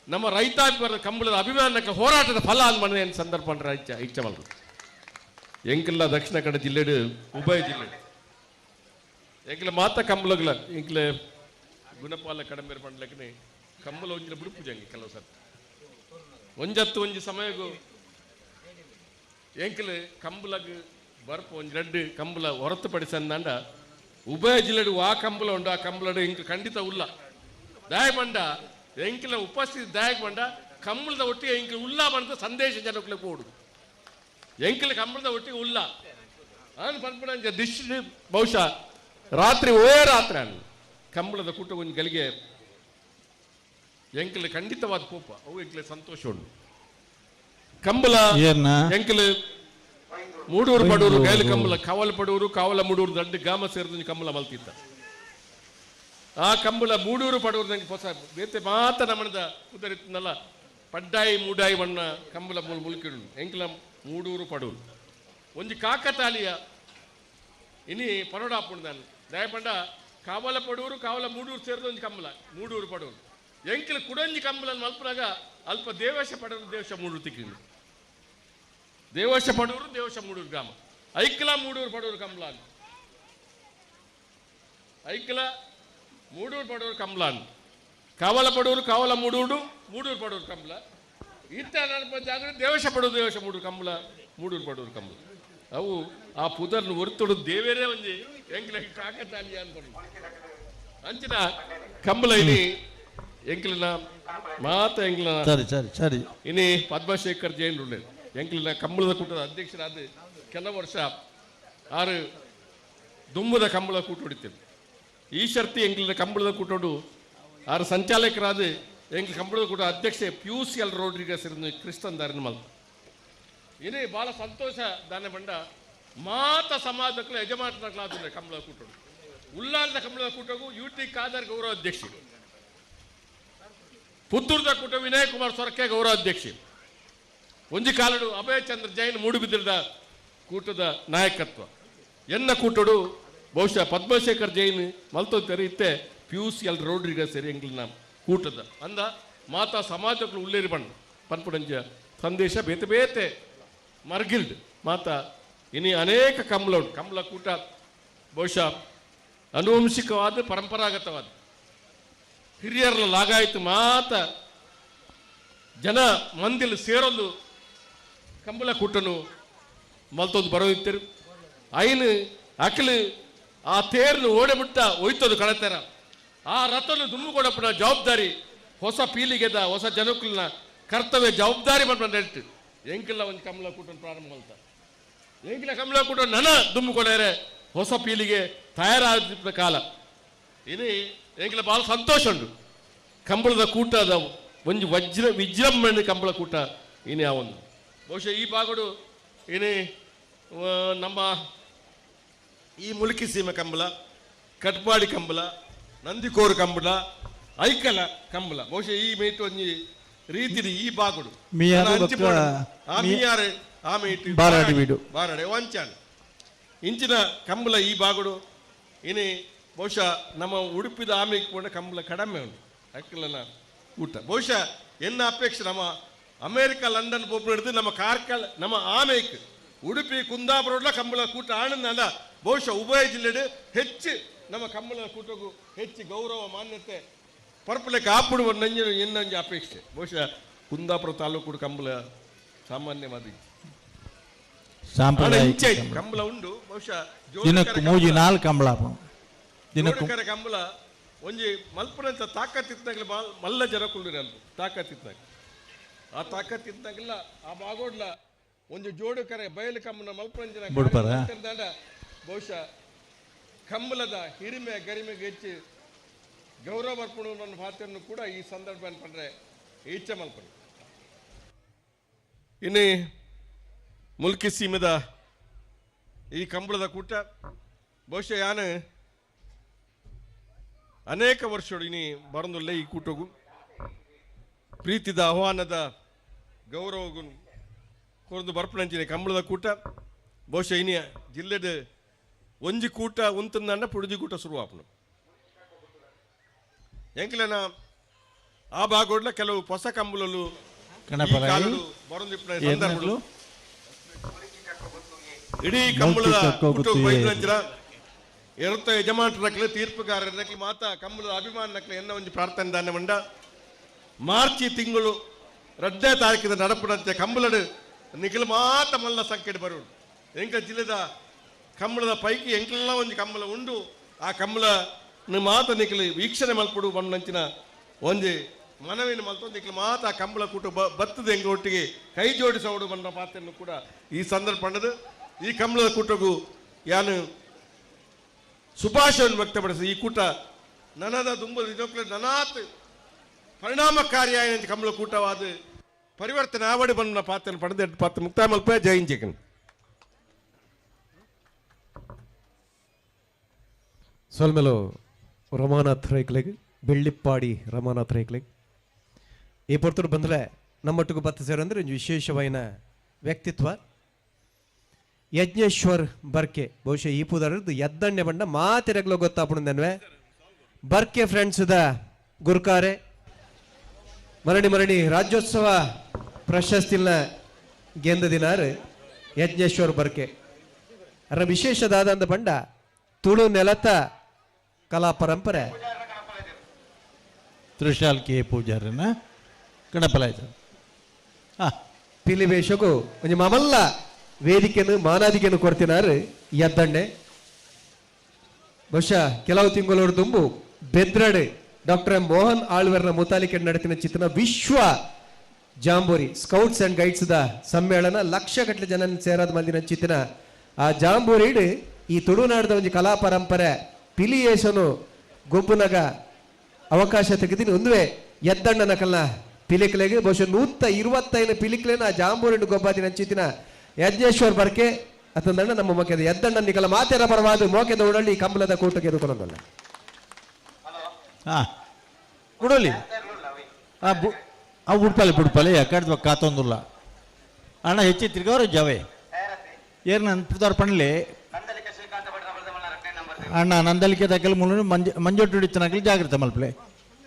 ನಮ್ಮ ರೈತಾಪಿ ವರ್ಗದ ಕಂಬಳದ ಅಭಿಮಾನಕ್ಕೆ ಹೋರಾಟದ ಫಲ ಅನ್ಮನೆ ಸಂದರ್ಭ ಇಚ್ಛೆ ಇಚ್ಛೆ ಮಲ್ತದ್ದು ಎಂಕಲ್ಲ ದಕ್ಷಿಣ ಕನ್ನಡ ಜಿಲ್ಲೆಡು ಉಭಯ ಜಿಲ್ಲೆ ಎಂಕಲ ಮಾತ ಕಂಬಳಗಳ ಎಂಕಲ ಗುಣಪಾಲ ಕಡಂಬೇರ್ ಪಂಡ್ಲಕ್ಕನೆ ಕಂಬಳ ಒಂಜಿನ ಬುಡುಪು ಜಂಗಿ ಕೆಲವು ಸರ್ ಒಂಜತ್ತು ಒಂಜಿ ಸಮಯಗೂ ಎಂಕಲ ಕಂಬಳಗ್ ಬರ್ಪು ಒಂಜಿ ರಡ್ಡು ಕಂಬಳ ಹೊರತುಪಡಿಸಂದಾಂಡ ಉಭಯ ಜಿಲ್ಲೆಡು ಆ ಕಂಬಳ ಉಂಡು ಆ ಕಂಬಳಡು ಎಂಕ ಖಂಡಿತ ಉಲ್ಲ ದಾಯಬಂಡ ಎಂಕಲ ಉಪಸ್ಥಿತಿ ದಾಯಕ ಬಂಡ ಕಂಬಳದ ಒಟ್ಟಿಗೆ ಎಂಕಲ ಉಲ್ಲ ಬಂದ ಸಂದೇಶ ಜನಕ್ಕಲೆ ಕೊಡು ಎಂಕಲ ಕಂಬಳದ ಒಟ್ಟಿಗೆ ಉಲ್ಲ ನಾನು ಪನ್ಪುನಂಚ ದಿಶ್ ಬಹುಶಃ ರಾತ್ರಿ ಓ ರಾತ್ರಿ ಅಲ್ಲ ಕಂಬಳದ ಕೂಟ ಒಂಜಿ ಗಲಿಗೆ ಎಂಕಲ ಖಂಡಿತವಾದ ಕೋಪ ಅವು ಎಂಕಲ ಸಂತೋಷ ಉಂಡು ಕಂಬಳ ಎಂಕಲ ಮೂಡೂರು ಪಡೂರು ಗೈಲು ಕಂಬಳ ಕಾವಲ ಪಡೂರು ಕಾವಲ ಮೂಡೂರು ದೊಡ್ಡ ಗಾಮ ಸೇರಿದ ಕಂಬಳ ಮಲ್ತಿದ್ದ ಆ ಕಂಬಳ ಮೂಡೂರು ಪಡೂರು ನಂಗೆ ಹೊಸ ಬೇತೆ ಮಾತ ನಮ್ಮನದ ಉದರಿತ್ತನಲ್ಲ ಪಡ್ಡಾಯಿ ಮೂಡಾಯಿ ಬಣ್ಣ ಕಂಬಳ ಮೂಲ ಮುಲ್ಕಿಡು ಎಂಕಲ ಮೂಡೂರು ಪಡೂರು ಒಂಜಿ ಕಾಕತಾಲಿಯ ಇನಿ ಪರೋಡಾಪುಂಡು ದಯಪಂಡ ಕಾವಲ ಪಡೂರು ಕಾವಲ ಮೂಡೂರು ಸೇರಿದ ಒಂಜಿ ಕಂಬಳ ಮೂಡೂರು ಪಡೂರು ಎಂಕಲ ಕುಡೊಂಜಿ ಕಂಬಳ ಮಲ್ಪನಾಗ ಅಲ್ಪ ದೇವಶ ಪಡೂರು ದೇವಶ ಮೂಡೂರು ತಿಕ್ಕಿಂಡು ದೇವಶ ಪಡೂರು ದೇವಶ ಮೂಡೂರು ಗ್ರಾಮ ಐಕ್ಲ ಮೂಡೂರು ಪಡೂರು ಕಂಬಳ ಐಕ್ಲ ಮೂಡೂರು ಪಡೂರು ಕಂಬಳ ಕಾವಲ ಪಡೂರು ಕಾವಲ ಮೂಡೂರು ಮೂಡೂರು ಪಡೂರು ಕಂಬಳ ಇತ್ತ ಜಾಗ ದೇವಶ ಪಡೂರು ದೇವಶ ಮೂಡೂರು ಕಂಬಳ ಮೂಡೂರು ಪಡೂರು ಕಂಬಳ ಅವು ಆ ಪುದರ್ನು ಒರ್ತುಡು ದೇವೇರೇ ಒಂಜಿ ಎಂಕ್ಲ ಕಾಕತಾಲಿಯ ಅನ್ಕೊಂಡು ಅಂಚಿನ ಕಂಬಳ ಇನಿ ಎಂಕ್ಲಿನ ಮಾತ ಎಂಕ್ಲಿನ ಸರಿ ಸರಿ ಸರಿ ಇನಿ ಪದ್ಮಶೇಖರ್ ಜೈನ್ ಉಳ್ಳೇರು ಎಂಕ್ಲಿನ ಕಂಬಳದ ಕೂಟದ ಅಧ್ಯಕ್ಷರಾದ ಕೆಲವು ವರ್ಷ ಆರು ದುಮ್ಮದ ಕಂಬಳ ಕೂಟ ಹೊಡಿತೇವೆ ಈ ಶರ್ತಿ ಎಂಕ್ಲಿನ ಕಂಬಳದ ಕೂಟೋಡು ಆರು ಸಂಚಾಲಕರಾದ ಎಂಕ್ಲ ಕಂಬಳದ ಕೂಟ ಅಧ್ಯಕ್ಷೆ ಪಿಯೂಸ್ ಎಲ್ ರೋಡ್ರಿಗಸ್ ಕ್ರಿಸ್ತನ್ ದಾರಿನ ಮಲ್ತ ಇನಿ ಭಾಳ ಸಂತೋಷ ದಾನೆ ಬಂಡ ಮಾತ ಸಮಾಜಕ್ಕೂ ಯಜಮಾನಕ್ಲಾದ ಕಂಬಳದ ಕೂಟೋಡು ಉಲ್ಲಾಲದ ಕಂಬಳದ ಕೂಟಗೂ ಯು ಟಿ ಖಾದರ್ ಗೌರವ ಅಧ್ಯಕ್ಷ ಪುತ್ತೂರ್ದ ಕೂಟ ವಿನಯ್ ಕುಮಾರ್ ಸೊರಕೆ ಗೌರವ ಅಧ್ಯಕ್ಷ ಒಂಜಿ ಕಾಲಡು ಅಭಯಚಂದ್ರ ಜೈನ್ ಮೂಡುಬಿದಿರದ ಕೂಟದ ನಾಯಕತ್ವ ಎನ್ನ ಕೂಟಡು ಬಹುಶಃ ಪದ್ಮಶೇಖರ್ ಜೈನ್ ಮಲ್ತೋತಾರೆ ಇತ್ತೆ ಪಿಯೂಸ್ ಎಲ್ ರೋಡ್ರಿಗಸ್ ಸರಿ ಎಂಗ್ಲಿನ ಕೂಟದ ಅಂದ ಮಾತಾ ಸಮಾಜಕ್ಕೂ ಉಳ್ಳೇರಿ ಬಣ್ಣ ಪನ್ಪುಡಂಜ ಸಂದೇಶ ಬೇತೆ ಬೇತೆ ಮರ್ಗಿಲ್ಡ್ ಮಾತಾ ಇನಿ ಅನೇಕ ಕಂಬಳ ಉಂಟು ಕಂಬಳ ಕೂಟ ಬಹುಶಃ ಅನುವಂಶಿಕವಾದ ಪರಂಪರಾಗತವಾದ ಹಿರಿಯರ ಲಾಗಾಯಿತು ಮಾತ ಜನ ಮಂದಿಲ್ ಸೇರೊಂದು ಕಂಬಳ ಕೂಟನು ಮಲ್ತೊಂದು ಬರೋದಿತ್ತರು ಐನು ಅಕಲು ಆ ತೇರ್ನು ಓಡೆಬಿಟ್ಟ ಒಯ್ತದು ಕಳತೆರ ಆ ರಥನು ದುಮ್ಮು ಕೊಡಪ್ಪನ ಜವಾಬ್ದಾರಿ ಹೊಸ ಪೀಳಿಗೆದ ಹೊಸ ಜನಕುಲ್ನ ಕರ್ತವ್ಯ ಜವಾಬ್ದಾರಿ ಮಾಡ್ಕೊಂಡು ಹೇಳ್ತು ಎಂಕಿಲ್ಲ ಒಂದು ಕಮಲ ಕೂಟ ಪ್ರಾರಂಭ ಮಾಡ್ತ ಎಂಕಿಲ ಕಮಲ ಕೂಟ ನನ ದುಮ್ಮು ಕೊಡರೆ ಹೊಸ ಪೀಳಿಗೆ ತಯಾರಾದ ಕಾಲ ಇನಿ ಎಂಕಿಲ ಭಾಳ ಸಂತೋಷ ಉಂಟು ಕಂಬಳದ ಕೂಟದ ಒಂದು ವಜ್ರ ವಿಜೃಂಭಣೆ ಕಂಬಳ ಕೂಟ ಇನಿ ಆ ಒಂದು ಬಹುಶಃ ಈ ಭಾಗಡು ಇನಿ ನಮ್ಮ ಈ ಮುಲ್ಕಿ ಸೀಮೆ ಕಂಬಳ ಕಟ್ಪಾಡಿ ಕಂಬಳ ನಂದಿಕೋರು ಕಂಬಳ ಐಕಲ ಕಂಬಳ ಬಹುಶಃ ಈ ಮೇಟು ಒಂಜಿ ರೀತಿದ ಈ ಬಾಗುಡು ಮಿಯಾರು ಆ ಮೇಟು ಬಾರಾಡಿ ವೀಡು ಬಾರಾಡಿ ವಂಚಾನ ಇಂಚಿನ ಕಂಬಳ ಈ ಬಾಗುಡು ಇನಿ ಬಹುಶಃ ನಮ್ಮ ಉಡುಪಿದ ಆಮೆಗೆ ಕೂಡ ಕಂಬಳ ಕಡಿಮೆ ಉಂಟು ಅಕ್ಕಲನ ಊಟ ಬಹುಶಃ ಎನ್ನ ಅಪೇಕ್ಷೆ ನಮ್ಮ ಅಮೇರಿಕ ಲಂಡನ್ ಪೋಪು ಹಿಡಿದು ನಮ್ಮ ಕಾರ್ಕಳ ನಮ್ಮ ಆಮೇಕ್ ಉಡುಪಿ ಕುಂದಾಪುರ ಕಂಬಳ ಕೂಟ ಆನಂದ ಬಹುಶಃ ಉಭಯ ಜಿಲ್ಲೆಡು ಹೆಚ್ಚು ನಮ್ಮ ಕಂಬಳ ಕೂಟಕ್ಕೂ ಹೆಚ್ಚು ಗೌರವ ಮಾನ್ಯತೆ ಪರ್ಪಲೆಕ್ಕೆ ಆಪುಡುವ ನಂಜು ಎನ್ನಂಜು ಅಪೇಕ್ಷೆ ಬಹುಶಃ ಕುಂದಾಪುರ ತಾಲೂಕು ಕಂಬಳ ಸಾಮಾನ್ಯವಾದ ಸಾಂಪ್ರದಾಯಿಕ ಕಂಬಳ ಉಂಡು ಬಹುಶಃ ದಿನಕ್ಕೂ ಮೂಜಿ ನಾಲ್ಕು ಕಂಬಳ ದಿನಕ್ಕೂ ಕಂಬಳ ಒಂಜಿ ಮಲ್ಪನಂತ ತಾಕತ್ತಿತ್ತಾಗಲೇ ಮಲ್ಲ ಜನ ಕುಳ್ಳಿರಲ್ಲ ತಾಕತ್ತಿತ್ತಾಗ ಆ ತಾಕತ್ತಿತ್ತಾಗಲ್ಲ ಆ ಬಾಗೋಡ್ಲ ಒಂಜಿ ಜೋಡು ಕರೆ ಬಯಲು ಕಂಬನ ಮಲ್ಪನಂಜನ ಬಹುಶಃ ಕಂಬಳದ ಹಿರಿಮೆ ಗರಿಮೆಗೆ ಹೆಚ್ಚು ಗೌರವ ಅರ್ಪಣೆ ನನ್ನ ಪಾತ್ರವನ್ನು ಕೂಡ ಈ ಸಂದರ್ಭ ಅನ್ಕೊಂಡ್ರೆ ಇಚ್ಛೆ ಮಲ್ಪಣೆ. ಇನ್ನು ಮುಲ್ಕಿ ಸೀಮೆದ ಈ ಕಂಬಳದ ಕೂಟ ಬಹುಶಃ ಯಾನು ಅನೇಕ ವರ್ಷಗಳು ಇನಿ ಬರಂದುಲ್ಲ ಈ ಕೂಟಗೂ ಪ್ರೀತಿದ ಆಹ್ವಾನದ ಗೌರವಗೂ ಕೊರದು ಬರ್ಪಣಂಚಿನ ಕಂಬಳದ ಕೂಟ ಬಹುಶಃ ಇನಿ ಜಿಲ್ಲೆದ ಒಂಜಿ ಕೂಟ ಉಂತಂದ ಪುಡುಜಿ ಕೂಟ ಶುರುವಾಪನು ಎಂಕ್ಲೆನ ಆ ಭಾಗೋಡ್ಲ ಕೆಲವು ಹೊಸ ಕಂಬಳಲು ಬರಂದಿಪ್ಪನ ಸಂದರ್ಭಗಳು ಇಡೀ ಕಂಬಳದ ಕೂಟ ಎರತ್ತ ಯಜಮಾನರಕ್ಲೆ ತೀರ್ಪುಗಾರರಕ್ಲೆ ಮಾತಾ ಕಂಬಳದ ಅಭಿಮಾನಕ್ಲೆ ಎನ್ನ ಒಂಜಿ ಪ್ರಾರ್ಥನೆ ದಾನೆ ಮಂಡ ಮಾರ್ಚಿ ತಿಂಗಳು 2ನೇ ತಾರೀಕಿದ ನಡಪುನಂತೆ ಕಂಬಳಡು ನಿಖಿಲ ಮಾತ ಮಲ್ಲ ಸಂಖ್ಯೆ ಬರುವುದು ಎಂಕ ಜಿಲ್ಲೆದ ಕಂಬಳದ ಪೈಕಿ ಎಂಕಲೆಲ್ಲ ಒಂಜಿ ಕಂಬಳ ಉಂಡು ಆ ಕಂಬಳ ಮಾತ ನಿಖಿಲ ವೀಕ್ಷಣೆ ಮಲ್ಪಡು ಬಣ್ಣಂಚಿನ ಒಂಜಿ ಮನವಿನ ಮಲ್ತು ನಿಖಿಲ ಮಾತ ಆ ಕಂಬಳ ಕೂಟ ಬತ್ತದ ಎಂಕ ಒಟ್ಟಿಗೆ ಕೈ ಜೋಡಿಸೋಡು ಬಣ್ಣ ಪಾತ್ರೆಯನ್ನು ಕೂಡ ಈ ಸಂದರ್ಭ ಈ ಕಂಬಳದ ಕೂಟಗೂ ಯಾನು ಶುಭಾಶಯವನ್ನು ವ್ಯಕ್ತಪಡಿಸಿ ಈ ಕೂಟ ನನದ ದುಂಬದ ಇದಕ್ಕೆ ನನಾತ್ ಪರಿಣಾಮಕಾರಿಯಾಗಿ ಕಂಬಳ ಕೂಟವಾದ ಪರಿವರ್ತನೆ ಆವಡಿ ಬಂದ ಪಾತ್ರ ಪಡೆದ ಪಾತ್ರ ಮುಕ್ತಾಯ ಮಲ್ಪ ಜೈನ್ ಚಿಕನ್ ಸೊಲ್ಮೆಲು ರಮಾನಾಥ್ ರೈಕ್ಲೆಗ್ ಬೆಳ್ಳಿಪ್ಪಾಡಿ ರಮಾನಾಥ್ ರೈಕ್ಲೆಗ್ ಈ ಪೊರ್ತುಡು ಬಂದ್ರೆ ನಮ್ಮೊಟ್ಟಿಗೆ ಬತ್ತ ಸೇರಂದ್ರೆ ಒಂಜಿ ವಿಶೇಷವಾಯಿನ ವ್ಯಕ್ತಿತ್ವ ಯಜ್ಞೇಶ್ವರ್ ಬರ್ಕೆ ಬಹುಶಃ ಈ ಪುದರದ್ದು ಎದ್ದಣ್ಣೆ ಬಂಡ ಮಾತಿರಗ್ಲೋ ಗೊತ್ತಾಪುಣದನ್ವೆ ಬರ್ಕೆ ಫ್ರೆಂಡ್ಸ್ದ ಗುರುಕಾರೆ ಮರಣಿ ಮರಣಿ ರಾಜ್ಯೋತ್ಸವ ಪ್ರಶಸ್ತಿನ ಗೆಂದ ದಿನಾರು ಯಜ್ಞೇಶ್ವರ್ ಬರ್ಕೆ ಅದರ ವಿಶೇಷದಾದ ಬಂಡ ತುಳು ನೆಲತ ಕಲಾ ಪರಂಪರೆ ತ್ರಿಶಾಲ್ ಕೆ ಪೂಜಾರನ ಗಣಪಲಾಯ್ತು ಪಿಲಿವೇಶಗೂ ಒಂಜಿ ಮಮಲ್ಲ ವೇದಿಕೆಯನ್ನು ಮಾನಾದಿಕೆಯನ್ನು ಕೊಡ್ತಿನಾರು ಎದ್ದಣ್ಣೆ ಬಹುಶಃ ಕೆಲವು ತಿಂಗಳವರು ತುಂಬು ಬೆದ್ರಡೆ ಡಾಕ್ಟರ್ ಎಂ ಮೋಹನ್ ಆಳ್ವರ್ನ ಮುತಾಲಿಕೆ ನಡೆತಿನ ಚಿತ್ರನ ವಿಶ್ವ ಜಾಂಬೋರಿ ಸ್ಕೌಟ್ಸ್ ಅಂಡ್ ಗೈಡ್ಸ್ the ಸಮ್ಮೇಳನ ಲಕ್ಷಗಟ್ಟಲೆ ಜನ ಸೇರಾದ ಮಂದಿನ ಚಿತ್ರನ ಆ ಜಾಂಬೋರಿಡ್ ಈ ತುಳುನಾಡದ ಒಂದು ಕಲಾ ಪರಂಪರೆ ಪಿಲಿಯೇಶನು ಗೊಬ್ಬುನಗ ಅವಕಾಶ ತೆಗೆದಿನಿ ಒಂದುವೆ ಎದ್ದಣ್ಣನ ಕಲ್ಲ ಪಿಲಿಕಲೆಗೆ ಬಹುಶಃ 125 ಪಿಲಿಕಲೆನ ಆ ಜಾಂಬೋರಿಡ್ ಗೊಬ್ಬಾದಿನ ಚಿತ್ತಿನ ಯಜ್ಞೇಶ್ವರ್ ಬರ್ಕೆ ಅತಂದಣ್ಣ ನಮ್ಮ ಮೋಕೆದ ಎದ್ದಣ್ಣ ನಿಕಲ ಮಾತೆರ ಪರವಾದ ಮೋಕೆದ ಉಡಳ್ಳಿ ಕಂಬಳದ ಕೂಟಕ್ಕೆ ಎದುಕೊಂಡಲ್ಲ ಹಾಂ ಕೊಡಲಿ ಹಾಂ ಬು ಅವು ಬುಡ್ಪಾಲೆ ಬುಡ್ಪಾಲೆ ಯಾಕಡ್ದು ಕಾತೊಂದುಲ್ಲ ಅಣ್ಣ ಹೆಚ್ಚಿ ತಿರ್ಗವ್ರು ಜವೆ ಏರ್ ನನ್ನ ಪುದಾರ್ ಪಣ್ಲಿ ಅಣ್ಣ ನಂದಲಿಕೆ ತಕ್ಕಲು ಮುಳ್ಳು ಮಂಜ ಮಂಜೊಟ್ಟು ಹಿಡಿತನಕಲಿ ಜಾಗ್ರತೆ ಮಲ್ಪಲೆ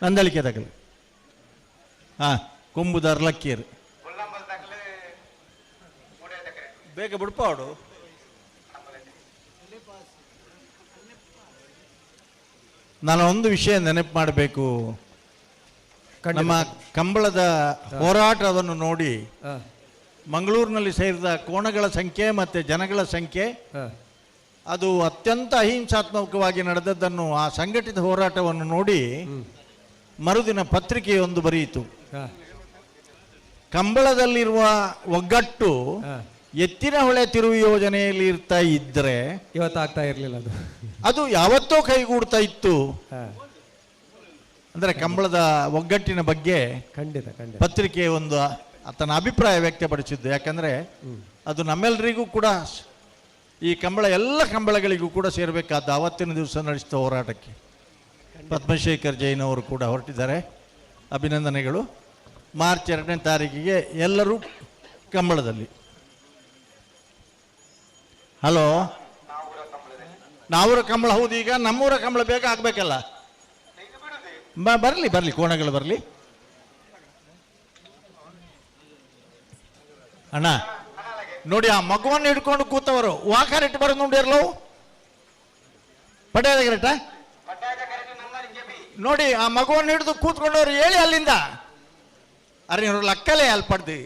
ನಂದಲಿಕೆ ತಕ್ಕಲು ಹಾಂ ಕೊಂಬುದಾರ್ ಲಕ್ಕೀರ್ ಬೇಗ ಬುಡ್ಪಾಡು ನಾನು ಒಂದು ವಿಷಯ ನೆನಪು ಮಾಡಬೇಕು. ನಮ್ಮ ಕಂಬಳದ ಹೋರಾಟವನ್ನು ನೋಡಿ ಮಂಗಳೂರಿನಲ್ಲಿ ಸೇರಿದ ಕೋಣಗಳ ಸಂಖ್ಯೆ ಮತ್ತು ಜನಗಳ ಸಂಖ್ಯೆ ಅದು ಅತ್ಯಂತ ಅಹಿಂಸಾತ್ಮಕವಾಗಿ ನಡೆದದ್ದನ್ನು, ಆ ಸಂಘಟಿತ ಹೋರಾಟವನ್ನು ನೋಡಿ ಮರುದಿನ ಪತ್ರಿಕೆಯೊಂದು ಬರೆಯಿತು, ಕಂಬಳದಲ್ಲಿರುವ ಒಗ್ಗಟ್ಟು ಎತ್ತಿನ ಹೊಳೆ ತಿರುವು ಯೋಜನೆಯಲ್ಲಿ ಇರ್ತಾ ಇದ್ರೆ ಇವತ್ತಾಗ್ತಾ ಇರಲಿಲ್ಲ, ಅದು ಅದು ಯಾವತ್ತೋ ಕೈಗೂಡ್ತಾ ಇತ್ತು. ಅಂದರೆ ಕಂಬಳದ ಒಗ್ಗಟ್ಟಿನ ಬಗ್ಗೆ ಖಂಡಿತ ಖಂಡಿತ ಪತ್ರಿಕೆ ಒಂದು ತನ್ನ ಅಭಿಪ್ರಾಯ ವ್ಯಕ್ತಪಡಿಸಿದ್ದು. ಯಾಕಂದರೆ ಅದು ನಮ್ಮೆಲ್ಲರಿಗೂ ಕೂಡ, ಈ ಕಂಬಳ ಎಲ್ಲ ಕಂಬಳಗಳಿಗೂ ಕೂಡ ಸೇರಬೇಕಾದ ಆವತ್ತಿನ ದಿವಸ ನಡೆಸಿದ ಹೋರಾಟಕ್ಕೆ ಪದ್ಮಶೇಖರ್ ಜೈನ್ ಅವರು ಕೂಡ ಹೊರಟಿದ್ದಾರೆ. ಅಭಿನಂದನೆಗಳು. ಮಾರ್ಚ್ 2ನೇ ತಾರೀಕಿಗೆ ಎಲ್ಲರೂ ಕಂಬಳದಲ್ಲಿ. ಹಲೋ, ನಾವೂರ ಕಂಬಳ ಹೌದು, ಈಗ ನಮ್ಮೂರ ಕಂಬಳ ಬೇಗ ಆಗಬೇಕಲ್ಲ. ಬರಲಿ ಬರಲಿ, ಕೋಣಗಳು ಬರಲಿ. ಅಣ್ಣ ನೋಡಿ, ಆ ಮಗುವನ್ನು ಹಿಡ್ಕೊಂಡು ಕೂತವರು ವಾಕರೆಟ್ ಬರೋದು ನೋಡಿರ್ಲವು ಪಡ್ಯಾದ ಕರೆಕ್ಟಾ? ನೋಡಿ, ಆ ಮಗುವನ್ನು ಹಿಡಿದು ಕೂತ್ಕೊಂಡವ್ರು ಹೇಳಿ ಅಲ್ಲಿಂದ ಅರೆ ಲಕ್ಕಲೇ ಅಲ್ಲಿ ಪಡ್ದು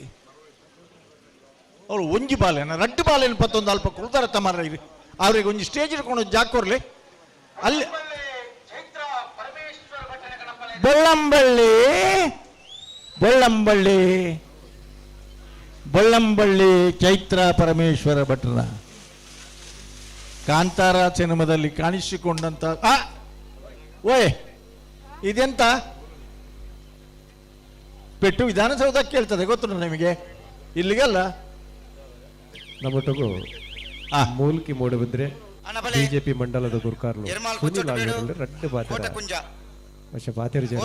ಅವ್ರು ಒಂಜಿ ಬಾಲೇನ ರಡ್ಡು ಬಾಲೇನ ಪತ್ತೊಂದು ಅಲ್ಪ ಕುಳ್ತಾರ ತಮಾರ ಅವ್ರಿಗೆ ಒಂಜಿ ಸ್ಟೇಜ್ ಹಿಡ್ಕೊಂಡು ಜಾಕೋರ್ಲಿ ಅಲ್ಲಿ. ಬೊಳ್ಳಂಬಳ್ಳಿ ಬೊಳ್ಳಂಬಳ್ಳಿ ಬೊಳ್ಳಂಬಳ್ಳಿ ಚೈತ್ರ ಪರಮೇಶ್ವರ ಭಟ್ರನ ಕಾಂತಾರ ಸಿನಿಮಾದಲ್ಲಿ ಕಾಣಿಸಿಕೊಂಡಂತ ಓಯ್ ಇದೆಂತ ಪೆಟ್ಟು ವಿಧಾನಸೌಧ ಕೇಳ್ತದೆ ಗೊತ್ತು ನಿಮಗೆ, ಇಲ್ಲಿಗಲ್ಲ. ನಮ್ಮೊಟ್ಟಿಗೂ ಮೂಲ್ಕಿ ಮೂಡಬಿದ್ರೆ ಬಿಜೆಪಿ ಮಂಡಲದ ಗುರ್ಕಾರ್ಲು ಸುನಿಲ್ ಆಗಿರಲಿ ರಡ್ಡು ಬಾತಿರ ಬಾತಿರ ಜನ.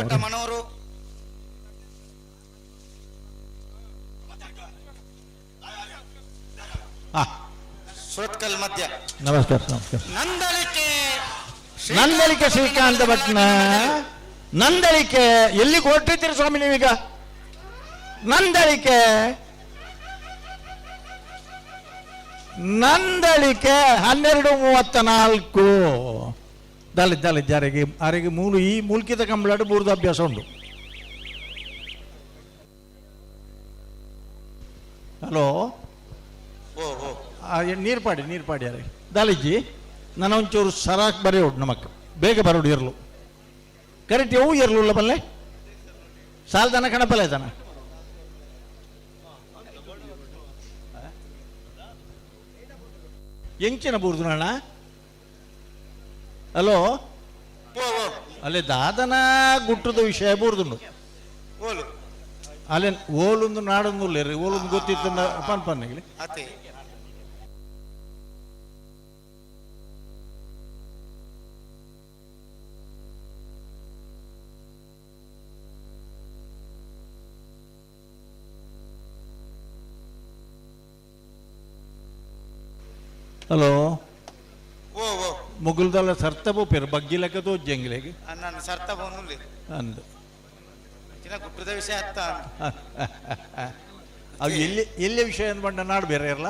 ಸುರತ್ಕಲ್ ಮಧ್ಯ. ನಮಸ್ಕಾರ ನಮಸ್ಕಾರ. ನಂದಳಿಕೆ ಶ್ರೀಕಾಂತ ಭಟ್ನ ನಂದಳಿಕೆ ಎಲ್ಲಿಗೆ ಹೊರಟಿದ್ದೀರಿ ಸ್ವಾಮಿ ನೀವೀಗ? ನಂದಳಿಕೆ ನಂದಳಿಕೆ 12:34 ದಲಿತ ದಲಿತ ಜಾರಿಗೆ ಅರೆಗೆ ಮೂಲು ಈ ಮೂಲ್ಕಿತ ಕಂಬಳಾಡು ಮೂರ್ದು ಅಭ್ಯಾಸ ಉಂಟು. ಹಲೋ, ನೀರು ಪಾಡಿ ನೀರು ಪಾಡಿ ಅರೆ ದಾಲಿಜಿ ನಾನು ಒಂಚೂರು ಸರಾಕ್ ಬರೆಯೋಡು ನಮಕ್ ಬೇಗ ಬರೋಡು ಇರಲು ಕರೆಕ್ಟ್ ಯಾವ ಇರಲಿಲ್ಲ ಬಲ್ಲೆ ಸಾಲ್ದನ ಕಣಪಲ್ಲ ದನ ಎಂಚಿನ ಬೂರ್ದು ಅಣ್ಣ. ಹಲೋ, ಅಲ್ಲೇ ದಾದನ ಗುಟ್ಟದ ವಿಷಯ ಬೂರ್ದುಂಡು ಅಲ್ಲೇ ಓಲೊಂದು ನಾಡೊಂದು ರೀ ಓಲೊಂದು ಗೊತ್ತಿತ್ತು ಪನ್ ಪನ್ನಿಗೆ. ಹಲೋ, ಮುಗುಲ್ದಲ್ಲ ಸರ್ತ ಬೋಪೇರು ಬಗ್ಗಿ ಲೆಕ್ಕ ತೋಜ್ಜಂಗಿಲೆಗೆ ನಾನು ಸರ್ತ ಬಂದು ಅಂದು ಗುಟ್ಟದ ವಿಷಯ ಅತ್ತ ಅವು ಎಲ್ಲಿ ಎಲ್ಲಿ ವಿಷಯ ಅಂದ್ ಬಣ್ಣ ನಾಡು ಬೇರೆ ಇರಲ್ಲ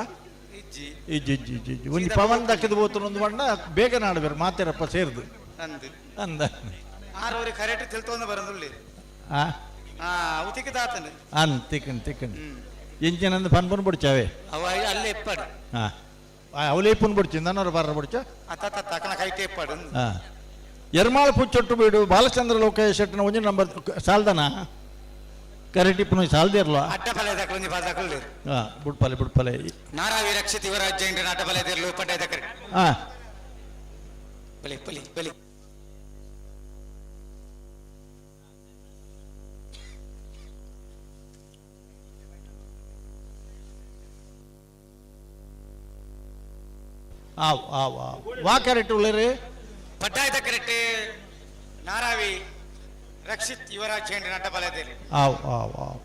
ಇಜ್ಜಿ ಇಜ್ಜಿ ಇಜ್ಜಿ ಇಜ್ಜಿ ಒಂದು ಪವನ್ ದಕ್ಕದ ಬೋತನ ಒಂದು ಬಣ್ಣ ಬೇಗ ನಾಡು ಬೇರೆ ಮಾತೇರಪ್ಪ ಸೇರ್ದು ಅಂದ ಆರವರೆ ಕರೆಕ್ಟ್ ತಿಳ್ತೊಂದು ಬರಂದುಳ್ಳಿ ಉತಿಕದಾತನು ಅನ್ ತಿಕ್ಕನ್ ತಿಕ್ಕನ್ ಎಂಚಿನಂದು ಪನ್ ಪನ್ ಬಿಡ್ಚಾವೆ ಅವ ಅಲ್ಲೇ ಇಪ್ಪಾಡು. ಹಾಂ, ಅವಲೇ ಪುನ್ ಬಿಡ್ಚಿ ನನ್ನವರು ಬರ್ರ ಬಿಡ್ಚ ಎರ್ಮಾಳ ಪುಚ್ಚೊಟ್ಟು ಬೀಡು ಬಾಲಚಂದ್ರ ಲೋಕೇಶ್ ಶೆಟ್ಟನ ಒಂಜಿ ನಂಬರ್ ಸಾಲ್ದನ ಕರೆಕ್ಟ್ ಇಪ್ಪು ಸಾಲ್ದೇ ಇರಲ್ಲ. ಹಾಂ, ಬುಡ್ಪಲೆ ಬುಡ್ಪಲೆ ನಾರಾವಿ ರಕ್ಷಿತ ಯುವರಾಜ್ ಜೈನ್ರ ಅಡ್ಡಬಲೆ ಇರಲು ಪಡ್ಡಾಯದ ಕರೆ. ಹಾಂ, ಬಲಿ ಬಲಿ ಬಲಿ ಆವ್ ಆವ್ ಆವ್ ವಾ ಕರೆಕ್ಟ್ ಉಳ್ಳೇರಿ ಪಡ್ಡಾಯದ ಕರೆಕ್ಟ್ ನಾರಾವಿ ರಕ್ಷಿತ್ ಯುವರಾಜ್ ಜೈನ್ರ ಅಡ್ಡಬಲೆ ಆವ್ ಆವ್ ಆವ್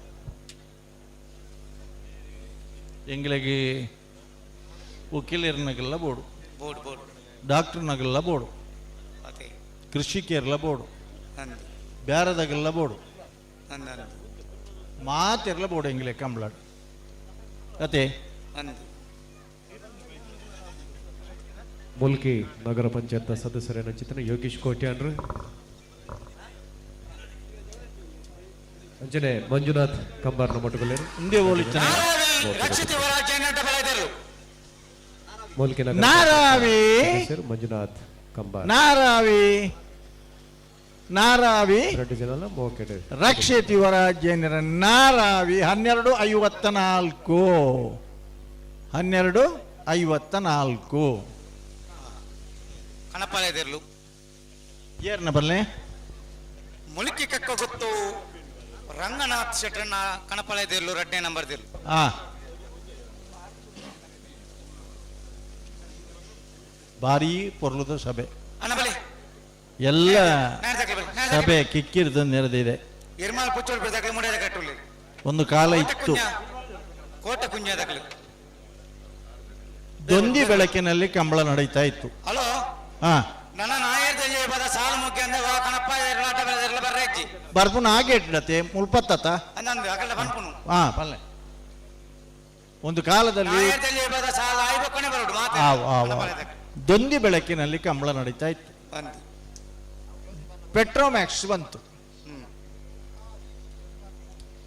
ಎಂಗ್ಲಿಗೆ ವಕೀಲರ್ನಾಗೆಲ್ಲ ಬೋರ್ಡು ಬೋರ್ಡ್ ಬೋರ್ಡ್ ಡಾಕ್ಟರ್ನಾಗೆಲ್ಲ ಬೋರ್ಡು ಕೃಷಿಕರೆಲ್ಲ ಬೋರ್ಡು ಬ್ಯಾರದಾಗೆಲ್ಲ ಬೋರ್ಡು ಮಾತೆಲ್ಲ ಬೋರ್ಡು ಎಂಗ್ಲೆ ಕಂಬ್ಲಾಡು ಅತೆ. ಮುಲ್ಕಿ ನಗರ ಪಂಚಾಯತ್ ಸದಸ್ಯರೇನ ಚಿತ್ರ ಯೋಗೀಶ್ ಕೋಟ್ಯಾನ್ರು ಅಂಚನೆ ಮಂಜುನಾಥ್ ಕಂಬಾರ್ನ ಮೊಟ್ಟುಗೊಲ್ಲೇರು. ಮೂಲ್ಕಿ ನಗರ ನಾರಾವಿ. ಸದಸ್ಯರು ಮಂಜುನಾಥ್ ಕಂಬಾರ್. ನಾರಾವಿ ನಾರಾವಿ ಎರಡು ಜನಲ ಮೋಕೆಡ್. ರಕ್ಷಿತ್ ಯುವರಾಜೇಂದ್ರ ನಾರಾವಿ 12:54 12:54. ಕಣಪಾಲಯದಿರ್ಲು ಏರ್ನ ಬರ್ಲೆ ಮುಳುಕಿ ಕಕ್ಕ ಗೊತ್ತು ರಂಗನಾಥ್ ಶೆಟ್ಟರ್ನ ಕಣಪಾಲಯದಿರ್ಲು ರಡ್ನೇ ನಂಬರ್ ದಿರ್ಲು. ಭಾರೀ ಪೊರ್ಲುದ ಸಭೆ. ಅಣ್ಣ ಬಲೆ. ಎಲ್ಲ ಸಭೆ ಕಿಕ್ಕಿರಿದು ನೆರೆದಿದೆ. ಎರ್ಮಾಲ್ ಪುಚ್ಚೋಡ್ ಬಿಡ್ದಾಕಲು ಮುಡಿಯದ ಕಟ್ಟುಲಿ. ಒಂದು ಕಾಲ ಇತ್ತು ಕೋಟ ಕುಂಜದಕಲು ದೊಂದಿ ಬೆಳಕಿನಲ್ಲಿ ಕಂಬಳ ನಡೀತಾ ಇತ್ತು. ಹಲೋ ನನ್ನ ನಾಯರ್ ಪದ ಸಾಲು ಮುಖ್ಯ ಅಂದ್ರೆ ವಾ ಕಣಪ್ಪ ಎರಲಾಟ ಬೆಳೆದಿರಲ ಬರ್ರೆಜ್ಜಿ ಬರ್ಪುನ ಹಾಗೆ ಇಟ್ಟತೆ ಮುಲ್ಪತ್ತತ ಅಂದಂದು ಅಕಲ್ಲ ಬನ್ಪುನು. ಪಲ್ಲೆ ಒಂದು ಕಾಲದಲ್ಲಿ ನಾಯರ್ ಪದ ಸಾಲ ಆಯ್ಬೊಕ್ಕನೆ ಬರೋಡು ಮಾತು ಆವ್, ಆವ್, ಆವ್. ದೊಂದಿ ಬೆಳಕಿನಲ್ಲಿ ಕಂಬಳ ನಡೀತಾ ಇತ್ತು. ಬಂತು. ಪೆಟ್ರೋಮ್ಯಾಕ್ಸ್ ಬಂತು.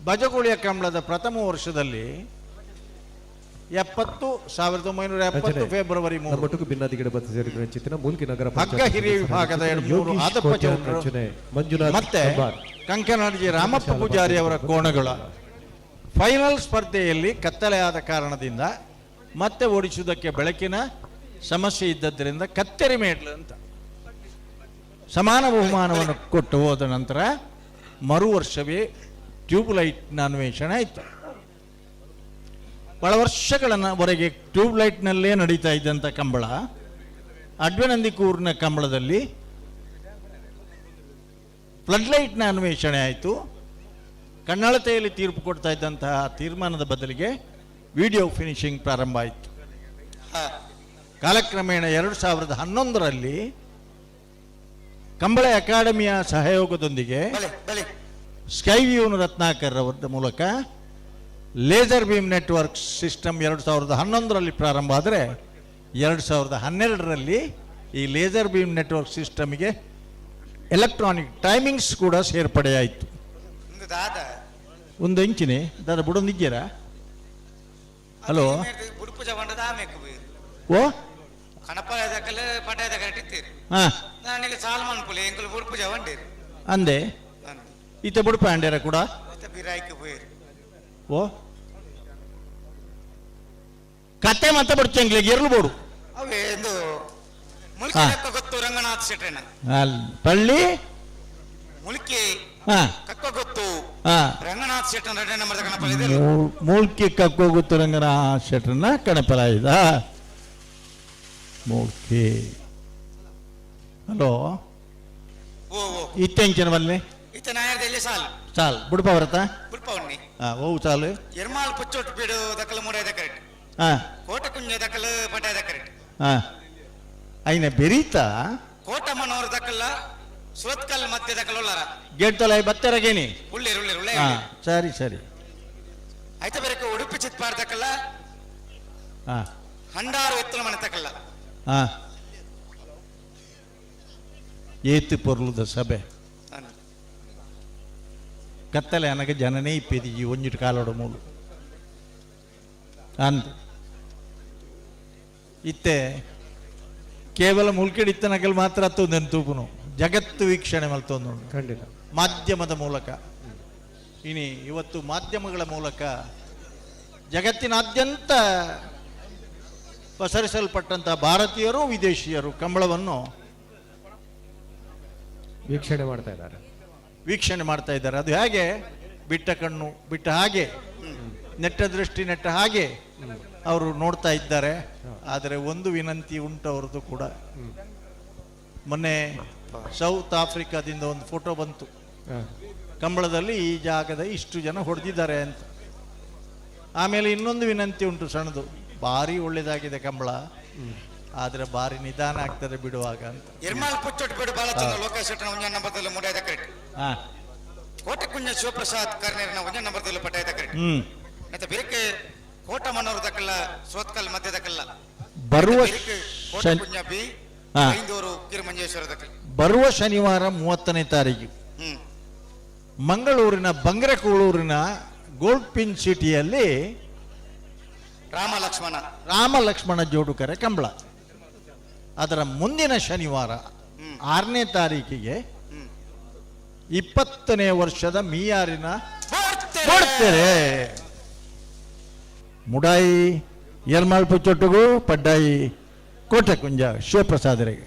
ಬಜಗುಳಿಯ ಕಂಬಳದ ಪ್ರಥಮ ವರ್ಷದಲ್ಲಿ 1970 ಫೆಬ್ರವರಿ 3 ನಮ್ಮೊಟ್ಟಿಗೆ ಭಿನ್ನಾದಿಗಿಡ ಬತ್ತ ಸೇರಿದ ಚಿತ್ತಿನ ಮೂಲ್ಕಿ ನಗರ ಹಗ್ಗ ಹಿರಿಯ ವಿಭಾಗದ 2-3 ಆದಪ್ಪ ಚೌಡ್ರು ಮಂಜುನಾಥ್ ಮತ್ತೆ ಕಂಬಾರ್. ಕಂಕನಾಡಿಜಿ ರಾಮಪ್ಪ ಪೂಜಾರಿ ಅವರ ಕೋಣಗಳ ಫೈನಲ್ ಸ್ಪರ್ಧೆಯಲ್ಲಿ ಕತ್ತಲೆಯಾದ ಕಾರಣದಿಂದ ಮತ್ತೆ ಓಡಿಸುವುದಕ್ಕೆ ಬೆಳಕಿನ ಸಮಸ್ಯೆ ಇದ್ದದ್ದರಿಂದ ಕತ್ತೆರಿ ಮೇಡ್ಲು ಅಂತ ಸಮಾನ ಬಹುಮಾನವನ್ನು ಕೊಟ್ಟು ಹೋದ ನಂತರ ಮರು ವರ್ಷವೇ ಟ್ಯೂಬ್ಲೈಟ್ನ ಅನ್ವೇಷಣೆ ಆಯಿತು. ಬಹಳ ವರ್ಷಗಳವರೆಗೆ ಟ್ಯೂಬ್ಲೈಟ್ನಲ್ಲೇ ನಡೀತಾ ಇದ್ದಂಥ ಕಂಬಳ ಅಡ್ವೆನಂದಿಕೂರಿನ ಕಂಬಳದಲ್ಲಿ ಫ್ಲಡ್ಲೈಟ್ನ ಅನ್ವೇಷಣೆ ಆಯಿತು. ಕನ್ನಳತೆಯಲ್ಲಿ ತೀರ್ಪು ಕೊಡ್ತಾ ಇದ್ದಂತಹ ತೀರ್ಮಾನದ ಬದಲಿಗೆ ವಿಡಿಯೋ ಫಿನಿಶಿಂಗ್ ಪ್ರಾರಂಭ ಆಯಿತು. ಕಾಲಕ್ರಮೇಣ 2011ರಲ್ಲಿ ಕಂಬಳ ಅಕಾಡೆಮಿಯ ಸಹಯೋಗದೊಂದಿಗೆ ಸ್ಕೈ ವ್ಯೂನ ರತ್ನಾಕರ್ ಅವರ ಮೂಲಕ ಲೇಸರ್ ಬೀಮ್ ನೆಟ್ವರ್ಕ್ ಸಿಸ್ಟಮ್ 2011ರಲ್ಲಿ ಪ್ರಾರಂಭ ಆದರೆ 2012ರಲ್ಲಿ ಈ ಲೇಸರ್ ಬೀಮ್ ನೆಟ್ವರ್ಕ್ ಸಿಸ್ಟಮ್ಗೆ ಎಲೆಕ್ಟ್ರಾನಿಕ್ ಟೈಮಿಂಗ್ಸ್ ಕೂಡ ಸೇರ್ಪಡೆಯಾಯಿತು. ಒಂದು ಇಂಚಿನಿ ದಾದ ಬುಡೊಂದಿದ್ದೀರಾ? ಹಲೋ ಓ ಅಂದೆ ಈತ ಬುಡುಪ ಅಂಡೇರ ಕೂಡ ಓ ಕತೆ ಮತ್ತೆ ಬಡ್ಚಂಗ್ಲಿ ಎರ್ಲು ಬೋಡು ರಂಗನಾಥ್ ಶೆಟ್ಟಣ್ಣ ಪಳ್ಳಿ ಮುಲ್ಕಿ ಕಕ್ಕ ಗೊತ್ತು ರಂಗನಾಥ್ ಶೆಟ್ಟನ ಎರಡನೇ ನಂಬರ್ ಕಣಪಲ ಇದೆ. ಮೂಲ್ಕಿ ಕಕ್ಕೋ ಗೊತ್ತು ರಂಗನಾಥ್ ಶೆಟ್ಟನ ಕಣಪಲ ಇದ ಮೂಲ್ಕಿ. ಹಲೋ ಇತ್ತೆಂಚಿನ ಬನ್ನಿ ಇತ್ತ ನಾಯರ್ದಲ್ಲಿ ಸಾಲು ಸಾಲ್ ಬುಡುಪ ಬರತ್ತಾ? ಬುಡುಪ ಉಣ್ಣಿ. ಓ ಸಾಲು ಎರ್ಮಾಲ್ ಪುಚ್ಚೊಟ್ಟು ಬೀಡು ದಕ್ಕಲು ಮೂಡೈದ ಕರೆಕ್ಟ್. ಕೋಟ ಕುಂಜ ದಕ್ಕಲು ಪಟಾಯದ ಕರೆಕ್ಟ್. ಐನ ಬೆರೀತಾ ಕೋಟ ಮನೋರ್ ದಕ್ಕಲ್ಲ ಸುರತ್ಕಲ್ ಮಧ್ಯೆ ದಕ್ಕಲು ಉಳ್ಳಾರ ಗೇಟ್ ತಲೆ ಬತ್ತೆರಗೇನಿ ಉಳ್ಳೇರು ಉಳ್ಳೇರು ಉಳ್ಳೇ. ಸರಿ ಸರಿ ಆಯ್ತ ಬೇರೆ ಉಡುಪಿ ಚಿತ್ಪಾಡ್ ದಕ್ಕಲ್ಲ ಹಂಡಾರು ಎತ್ತಲ ಮನೆ ತಕ್ಕಲ್ಲ. ಏತು ಪೊರ್ಲುದ ಸಭೆ ಕತ್ತಲೆ ಅನಗ ಜನನೇ ಇಪ್ಪೆದಿ ಈ ಒಂಜಿಟ್ಟು ಕಾಲೋಡ ಮೂಲು ಅಂದ ಇತ್ತೆ ಕೇವಲ ಮುಲ್ಕೆಡ್ ಇತ್ತನಕಲ್ ಮಾತ್ರ ಅತ್ತೊಂದೆನ್ ತೂಪುನು ಜಗತ್ತು ವೀಕ್ಷಣೆ ಮಲ್ತೊಂದು ಖಂಡಿತ ಮಾಧ್ಯಮದ ಮೂಲಕ. ಇನಿ ಇವತ್ತು ಮಾಧ್ಯಮಗಳ ಮೂಲಕ ಜಗತ್ತಿನಾದ್ಯಂತ ಪಸರಿಸಲ್ಪಟ್ಟಂಥ ಭಾರತೀಯರು ವಿದೇಶಿಯರು ಕಂಬಳವನ್ನು ವೀಕ್ಷಣೆ ಮಾಡ್ತಾ ಇದ್ದಾರೆ ವೀಕ್ಷಣೆ ಮಾಡ್ತಾ ಇದ್ದಾರೆ. ಅದು ಹೇಗೆ ಬಿಟ್ಟ ಕಣ್ಣು ಬಿಟ್ಟ ಹಾಗೆ, ನೆಟ್ಟ ದೃಷ್ಟಿ ನೆಟ್ಟ ಹಾಗೆ ಅವರು ನೋಡ್ತಾ ಇದ್ದಾರೆ. ಆದರೆ ಒಂದು ವಿನಂತಿ ಉಂಟು ಅವರದ್ದು ಕೂಡ. ಮೊನ್ನೆ ಸೌತ್ ಆಫ್ರಿಕಾದಿಂದ ಒಂದು ಫೋಟೋ ಬಂತು, ಕಂಬಳದಲ್ಲಿ ಈ ಜಾಗದ ಇಷ್ಟು ಜನ ಹೊಡೆದಿದ್ದಾರೆ ಅಂತ. ಆಮೇಲೆ ಇನ್ನೊಂದು ವಿನಂತಿ ಉಂಟು ಸಣ್ಣದು, ಭಾರಿ ಒಳ್ಳೇದಾಗಿದೆ ಕಂಬಳ, ಆದರೆ ಭಾರಿ ನಿಧಾನ ಆಗ್ತದೆ ಬಿಡುವಾಗ ಅಂತ. ಎರ್ಮಾಲ್ ಪುಚ್ಚೊಟ್ಟು ಬಿಡು ಬಾಲಚಂದ್ರ ಲೋಕೇಶ್ ಶೆಟ್ಟನ ಒಂಜ ನಂಬರ್ದಲ್ಲಿ ಮೂಡೈದ ಕರೆಕ್ಟ್. ಕೋಟೆಕುಂಜ ಶಿವಪ್ರಸಾದ್ ಕರ್ನೇರಿನ ಒಂಜ ನಂಬರ್ದಲ್ಲಿ ಪಟಾಯದ ಕರೆಕ್ಟ್. ಮತ್ತೆ ಬೇರೆ ಕೋಟ ಮನೋರ್ ದಕ್ಕಲ್ಲ ಸೋತ್ಕಲ್ ಮಧ್ಯ ದಕ್ಕಲ್ಲ ಬರುವ ಕೋಟೆಕುಂಜ ಬಿ ಐಂದೂರು ಕಿರುಮಂಜೇಶ್ವರ ದಕ್ಕಲ್ಲ. ಬರುವ ಶನಿವಾರ 30ನೇ ತಾರೀಕು ಮಂಗಳೂರಿನ ಬಂಗ್ರಕೂಳೂರಿನ ಗೋಲ್ಡ್ ಪಿನ್ ಸಿಟಿಯಲ್ಲಿ ರಾಮ ಲಕ್ಷ್ಮಣ ರಾಮ ಲಕ್ಷ್ಮಣ ಜೋಡುಕರೆ ಕಂಬಳ. ಅದರ ಮುಂದಿನ ಶನಿವಾರ 6ನೇ ತಾರೀಕಿಗೆ 20ನೇ ವರ್ಷದ ಮೀಯಾರಿನ ಕೊಡ್ತೇವೆ. ಮುಡಾಯಿ ಯರ್ಮಾಳ್ ಪುಚ್ಚೊಟ್ಟುಗು ಪಡ್ಡಾಯಿ ಕೋಟೆಕುಂಜ ಶಿವಪ್ರಸಾದರಿಗೆ.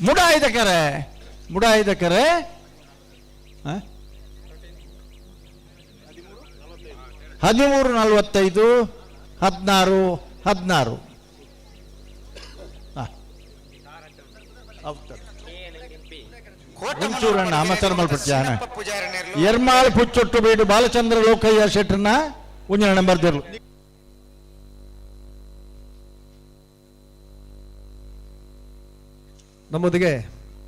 ಮುಡಾಯಿದ ಕರೆ, ಮುಡಾಯಿದ ಕರೆ 13:45 16 16. ಒಂಚೂರಣ್ಣ ಅಮಸರ್ ಮಲ್ಪಟ್ಟಾನ ಎರ್ಮಾಳ್ ಪುಚ್ಚೊಟ್ಟು ಬೀಡು ಬಾಲಚಂದ್ರ ಲೋಕಯ್ಯ ಶೆಟ್ಟರ್ನ ಒಂಜಿನ ನಂಬರ್ ದೇರ್ಲು. ನಮ್ಮೊಂದಿಗೆ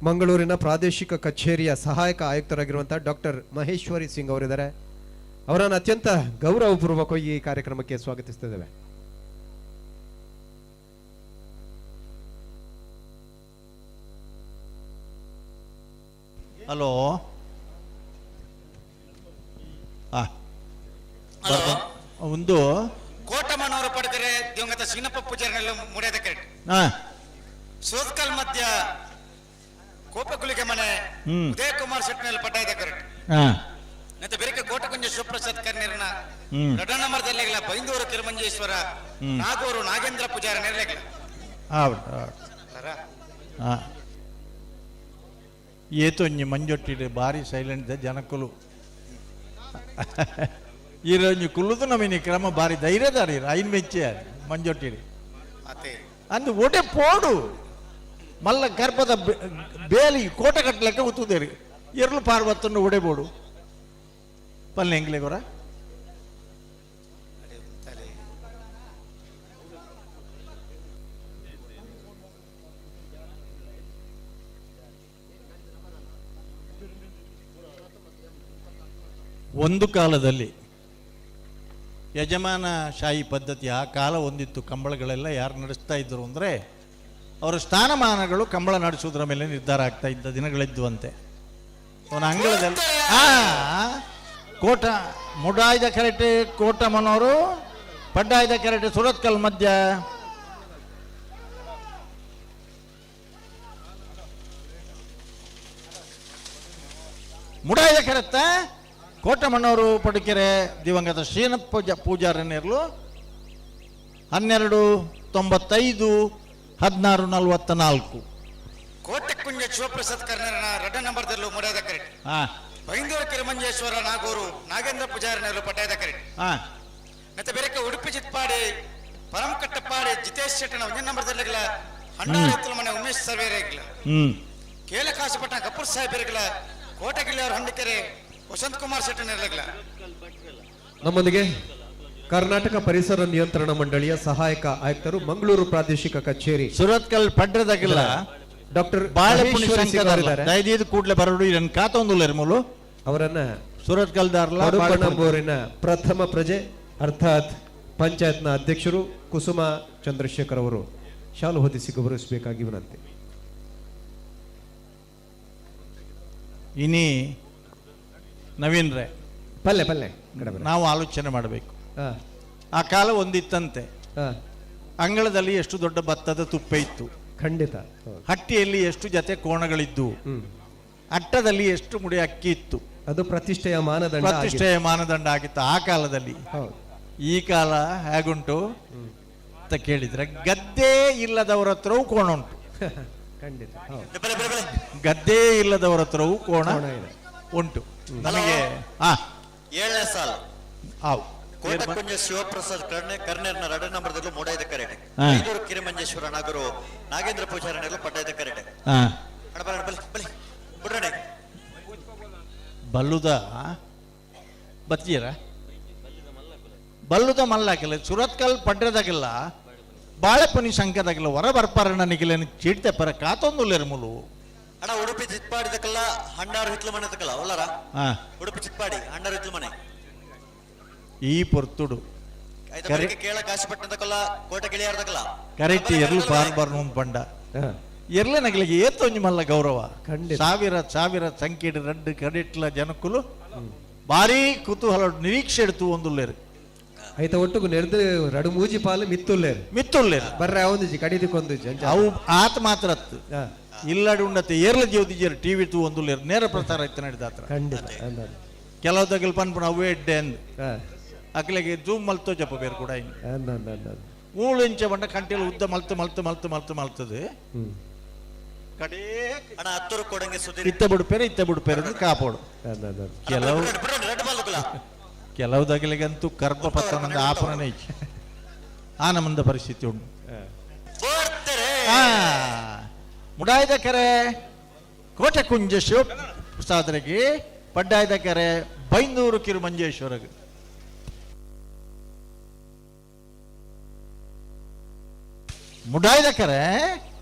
ಮಂಗಳೂರಿನ ಪ್ರಾದೇಶಿಕ ಕಚೇರಿಯ ಸಹಾಯಕ ಆಯುಕ್ತರಾಗಿರುವಂತಹ ಡಾಕ್ಟರ್ ಮಹೇಶ್ವರಿ ಸಿಂಗ್ ಅವರಿದ್ದಾರೆ. ಅವರನ್ನು ಅತ್ಯಂತ ಗೌರವಪೂರ್ವಕವಾಗಿ ಈ ಕಾರ್ಯಕ್ರಮಕ್ಕೆ ಸ್ವಾಗತಿಸುತ್ತಿದ್ದೇವೆ. ಹಲೋ, ಒಂದು ಕೋಟಮನವರು ಪಡೆದರೆ ದಿವಂಗತ ಶ್ರೀನಪ್ಪ ಪೂಜಾರಿನೆಲ್ಲ ಮುಡಿಯದ ಕರೆಕ್ಟ್. ಸೋದ್ಕಲ್ ಮಧ್ಯ ಕೋಪಗುಳಿಗೆ ಮನೆ ಉದಯ ಕುಮಾರ್ ಶೆಟ್ಟಿನಲ್ಲಿ ಪಟ್ಟಾಯದ ಕರೆಕ್ಟ್. ಮತ್ತೆ ಬೇರೆ ಕೋಟಕುಂಜ ಶಿವಪ್ರಸಾದ್ ಕರ್ನೀರ್ನ ರಡನಮರದಲ್ಲೆಲ್ಲ ಬೈಂದೂರು ತಿರುಮಂಜೇಶ್ವರ ನಾಗೂರು ನಾಗೇಂದ್ರ ಪೂಜಾರಿ ನೆರಲೆಗಿಲ್ಲ. ಏತೊಂಜಿ ಮಂಜೊಟ್ಟಿಡೆ ಭಾರಿ ಸೈಲೆಂಟ್ ಜನಕ್ಕಲು ಈರೊಂಜಿ ಕುಲ್ಲುದು ನಮಿನಿ ಕ್ರಮ ಭಾರಿ ಧೈರ್ಯದಾರಿ ಐನ್ ಮೆಚ್ಚೆ ಮಂಜೊಟ್ಟಿಡೆ ಅಂದು ಒಡೆ ಪೋಡು ಮಲ್ಲ ಗರ್ಭದ ಬೇಲಿ ಕೋಟೆ ಕಟ್ಟಲೆಕ್ಕ ಉತ್ತುದೇರಿ ಎರಲು ಪಾರ್ವತನ್ನು ಒಡೆಬೋಡು ಪಲ್ಲೆ ಎಂಗ್ಲೆ ಗೊರ. ಒಂದು ಕಾಲದಲ್ಲಿ ಯಜಮಾನ ಶಾಹಿ ಪದ್ಧತಿ ಆ ಕಾಲ ಒಂದಿತ್ತು. ಕಂಬಳಗಳೆಲ್ಲ ಯಾರು ನಡೆಸ್ತಾ ಇದ್ದರು ಅಂದರೆ ಅವರ ಸ್ಥಾನಮಾನಗಳು ಕಂಬಳ ನಡೆಸೋದ್ರ ಮೇಲೆ ನಿರ್ಧಾರ ಆಗ್ತಾ ಇದ್ದ ದಿನಗಳಿದ್ದುವಂತೆ. ಅವನ ಅಂಗಳದಲ್ಲಿ ಕೋಟ ಮುಡಾಯ್ದ ಕರೆಟೆ ಕೋಟ ಮನೋರು, ಪಡ್ಡಾಯ್ದ ಕರೆಟೆ ಸುರತ್ಕಲ್ ಮಧ್ಯ. ಮುಡಾಯ್ದ ಕರೆತ್ತ ಕೋಟಮಣ್ಣವರು ಪಡುಕೆರೆ ದಿವಂಗತ ಶ್ರೀನಪ್ಪ ಪೂಜಾರನಿರಲು 12:95 16:44. ಕೋಟೆಕುಂಜ ಶಿವಪ್ರಸಾದ್ ಕರ್ನರನ ರಡ್ಡ ನಂಬರ್ದಲ್ಲೂ ಮುಡಿಯದ ಕರೆಕ್ಟ್. ಬೈಂದೂರು ಕಿರುಮಂಜೇಶ್ವರ ನಾಗೂರು ನಾಗೇಂದ್ರ ಪೂಜಾರನಲ್ಲೂ ಪಟ್ಟಾಯದ ಕರೆಕ್ಟ್. ಮತ್ತೆ ಬೇರೆ ಉಡುಪಿ ಚಿತ್ಪಾಡಿ ಪರಮಕಟ್ಟಪ್ಪಾಡಿ ಜಿತೇಶ್ ಶೆಟ್ಟನ ಒಂದೇ ನಂಬರ್ದಲ್ಲಿಗಲ ಹಣ್ಣಾರ ಮನೆ ಉಮೇಶ್ ಸರ್ವೇರೆಗಿಲ್ಲ. ಕೇಲಕಾಶಪಟ್ಟಣ ಕಪೂರ್ ಸಾಹೇಬರಿಗಲ ಕೋಟಗಿಲ್ಲಿ ಹಂಡಿಕೆರೆ ವಸಂತ್ ಕುಮಾರ್ ಶೆಟ್ಟನಿರಲಿಲ್ಲ. ನಮ್ಮೊಂದಿಗೆ ಕರ್ನಾಟಕ ಪರಿಸರ ನಿಯಂತ್ರಣ ಮಂಡಳಿಯ ಸಹಾಯಕ ಆಯುಕ್ತರು ಮಂಗಳೂರು ಪ್ರಾದೇಶಿಕ ಕಚೇರಿ ಸುರತ್ಕಲ್ ಪಡ್ರದಾಗಿಲ್ಲ ಡಾಕ್ಟರ್ ದಯದೀದು ಕೂಡಲೇ ಬರಡು ಇದನ್ನು ಕಾತೊಂದುಲ್ಲ ಇರ್ಮೂಲು ಅವರನ್ನ ಸುರತ್ಕಲ್ ಪಣಂಬೂರಿನ ಪ್ರಥಮ ಪ್ರಜೆ ಅರ್ಥಾತ್ ಪಂಚಾಯತ್ನ ಅಧ್ಯಕ್ಷರು ಕುಸುಮ ಚಂದ್ರಶೇಖರ್ ಅವರು ಶಾಲು ಹೊದಿಸಿ ಗೌರವಿಸಬೇಕಾಗಿ ವಿನಂತಿ. ಇನಿ ನವೀನ್ ರೇ ಪಲ್ಲೆ ಪಲ್ಲೆ ನಾವು ಆಲೋಚನೆ ಮಾಡಬೇಕು. ಆ ಕಾಲ ಒಂದಿತ್ತಂತೆ, ಅಂಗಳದಲ್ಲಿ ಎಷ್ಟು ದೊಡ್ಡ ಭತ್ತದ ತುಪ್ಪೆ ಇತ್ತು, ಖಂಡಿತ ಹಟ್ಟಿಯಲ್ಲಿ ಎಷ್ಟು ಜೊತೆ ಕೋಣಗಳಿದ್ದು, ಅಟ್ಟದಲ್ಲಿ ಎಷ್ಟು ಮುಡಿ ಅಕ್ಕಿ ಇತ್ತು, ಅದು ಪ್ರತಿಷ್ಠೆಯ ಮಾನದಂಡ, ಪ್ರತಿಷ್ಠೆಯ ಮಾನದಂಡ ಆಗಿತ್ತು ಆ ಕಾಲದಲ್ಲಿ. ಈ ಕಾಲ ಹೇಗುಂಟು ಅಂತ ಕೇಳಿದ್ರೆ ಗದ್ದೆ ಇಲ್ಲದವರ ಹತ್ರವೂ ಕೋಣ ಉಂಟು. ಖಂಡಿತ ಗದ್ದೆ ಇಲ್ಲದವರ ಹತ್ರವೂ ಕೋಣ ಉಂಟು. ನಮಗೆ 7ನೇ ಸಾಲ ಕೋಟಕುಂಜ ಶಿವಪ್ರಸಾದ್ ಕರ್ನೇರ್ನ ರಡ ನಂಬರ್ದಲ್ಲೂ ಮೂಡಾಯ್ದ ಕರೆಟೆ, ಐದೂರು ಕಿರಿಮಂಜೇಶ್ವರ ನಾಗರು ನಾಗೇಂದ್ರ ಪೂಜಾರನೆಲ್ಲ ಪಟ್ಟಾಯ್ದ ಕರೆಟೆ. ಬಲ್ಲುದ ಬತ್ತೀರ ಬಲ್ಲುದ ಮಲ್ಲಾಕಿಲ್ಲ ಸುರತ್ಕಲ್ ಪಡ್ರದಾಗಿಲ್ಲ ಬಾಳೆಪುನಿ ಸಂಖ್ಯದಾಗಿಲ್ಲ ಹೊರ ಬರ್ಪಾರ ನನಗಿಲ್ಲ ಚೀಡ್ತೆ ಪರ ಕಾತೊಂದುಲ್ಲೇರು ಮುಲು. ಅಣ್ಣ ಉಡುಪಿ ಚಿತ್ಪಾಡಿದಕ್ಕೆಲ್ಲ ಹಣ್ಣಾರು ಹಿತ್ಲು ಮನೆ ತಕ್ಕಲ್ಲ ಒಲ್ಲರ ಉಡುಪಿ ಚಿತ್ಪಾಡಿ ಹಣ್ಣಾರು ಹಿತ್ಲು ಮನೆ ಈ ಪೊರ್ತುಡು ಕೇಳ ಕಾಶಿಪಟ್ಟಣದಕ್ಕೆಲ್ಲ ಕೋಟೆ ಗಿಳಿಯಾರ್ದಕ್ಕಲ್ಲ ಕರೆಕ್ಟ್ ಎರ್ಲು ಬಾರ್ ಬಾರ್ನು ಪಂಡ ಎರ್ಲೆ ನಗಲಿಗೆ ಏತೊಂಜಿ ಮಲ್ಲ ಗೌರವ. ಸಾವಿರ ಸಾವಿರ ಸಂಕೀಡ ರಡ್ಡು ಕಡಿಟ್ಲ ಜನಕ್ಕುಲು ಭಾರಿ ಕುತೂಹಲ ನಿರೀಕ್ಷೆ ಎಡ್ತು ಒಂದುಲ್ಲೇರು. ಐತ ಒಟ್ಟುಗು ನೆರ್ದು ರಡು ಮೂಜಿ ಪಾಲು ಮಿತ್ತುಲ್ಲೇರು. ಮಿತ್ತುಲ್ಲೇರು. ಬರ್ರೆ ಅವೊಂದುಜಿ ಕಡಿದಿಕ್ಕೊಂದುಜಿ ಅಂಚ. ಅವು ಆತ ಮಾತ್ರ ಅತ್ತು. ಇಲ್ಲಡು ಉಂಡತ್ತೆ ಏರ್ಲ ಜೀವದಿಜೇರು ಟಿವಿ ತೂ ಒಂದುಲ್ಲೇರು ನೇರ ಪ್ರಸಾರ ಇತ್ತು ನಡೆದಾತ್ರ. ಖಂಡಿತ. ಕೆಲವು ತಗಲ್ ಪನ್ಪುಣ ಅವೇ ಎಡ್ಡೆ ಅಂದ್. ಅಕ್ಲೆಗೆ ಜೂಮ್ ಮಲ್ತೋ ಜಪ್ಪ ಬೇರೆ ಕೂಡ ಇನ್ನು. ಮೂಳು ಇಂಚ ಬಂಡ ಕಂಟೆಲ್ ಉದ್ದ ಮಲ್ತು ಮಲ್ತು ಮಲ್ತು ಮಲ್ತು ಮಲ್ತದೆ. ಕಡೇ ಅಣ್ಣ ಹತ್ತರು ಕೊಡಂಗೆ ಸುಧೀರ್ ಇತ್ತ ಬಿಡ್ಪೇರೆ ಇತ್ತ ಬಿಡ್ಪೇರೆ ಅಂತ ಕಾಪೋಡು. ಕೆಲವು ಕೆಲವು ದಗಲಿಗಂತೂ ಕರ್ಬ ಪತ್ತನಂದ ಆಪರನೇ ಇಚ್ಚೆ. ಆ ನಮ್ಮಂದ ಪರಿಸ್ಥಿತಿ ಉಂಟು. ಮುಡಾಯ್ದ ಕೆರೆ ಕೋಟೆ ಕುಂಜ ಶಿವಪ್ರಸಾದರಿಗೆ, ಪಡ್ಡಾಯ್ದ ಕೆರೆ ಬೈಂದೂರು ಕಿರುಮಂಜೇಶ್ವರಗೆ. ಮುಡಾಯ್ದ ಕೆರೆ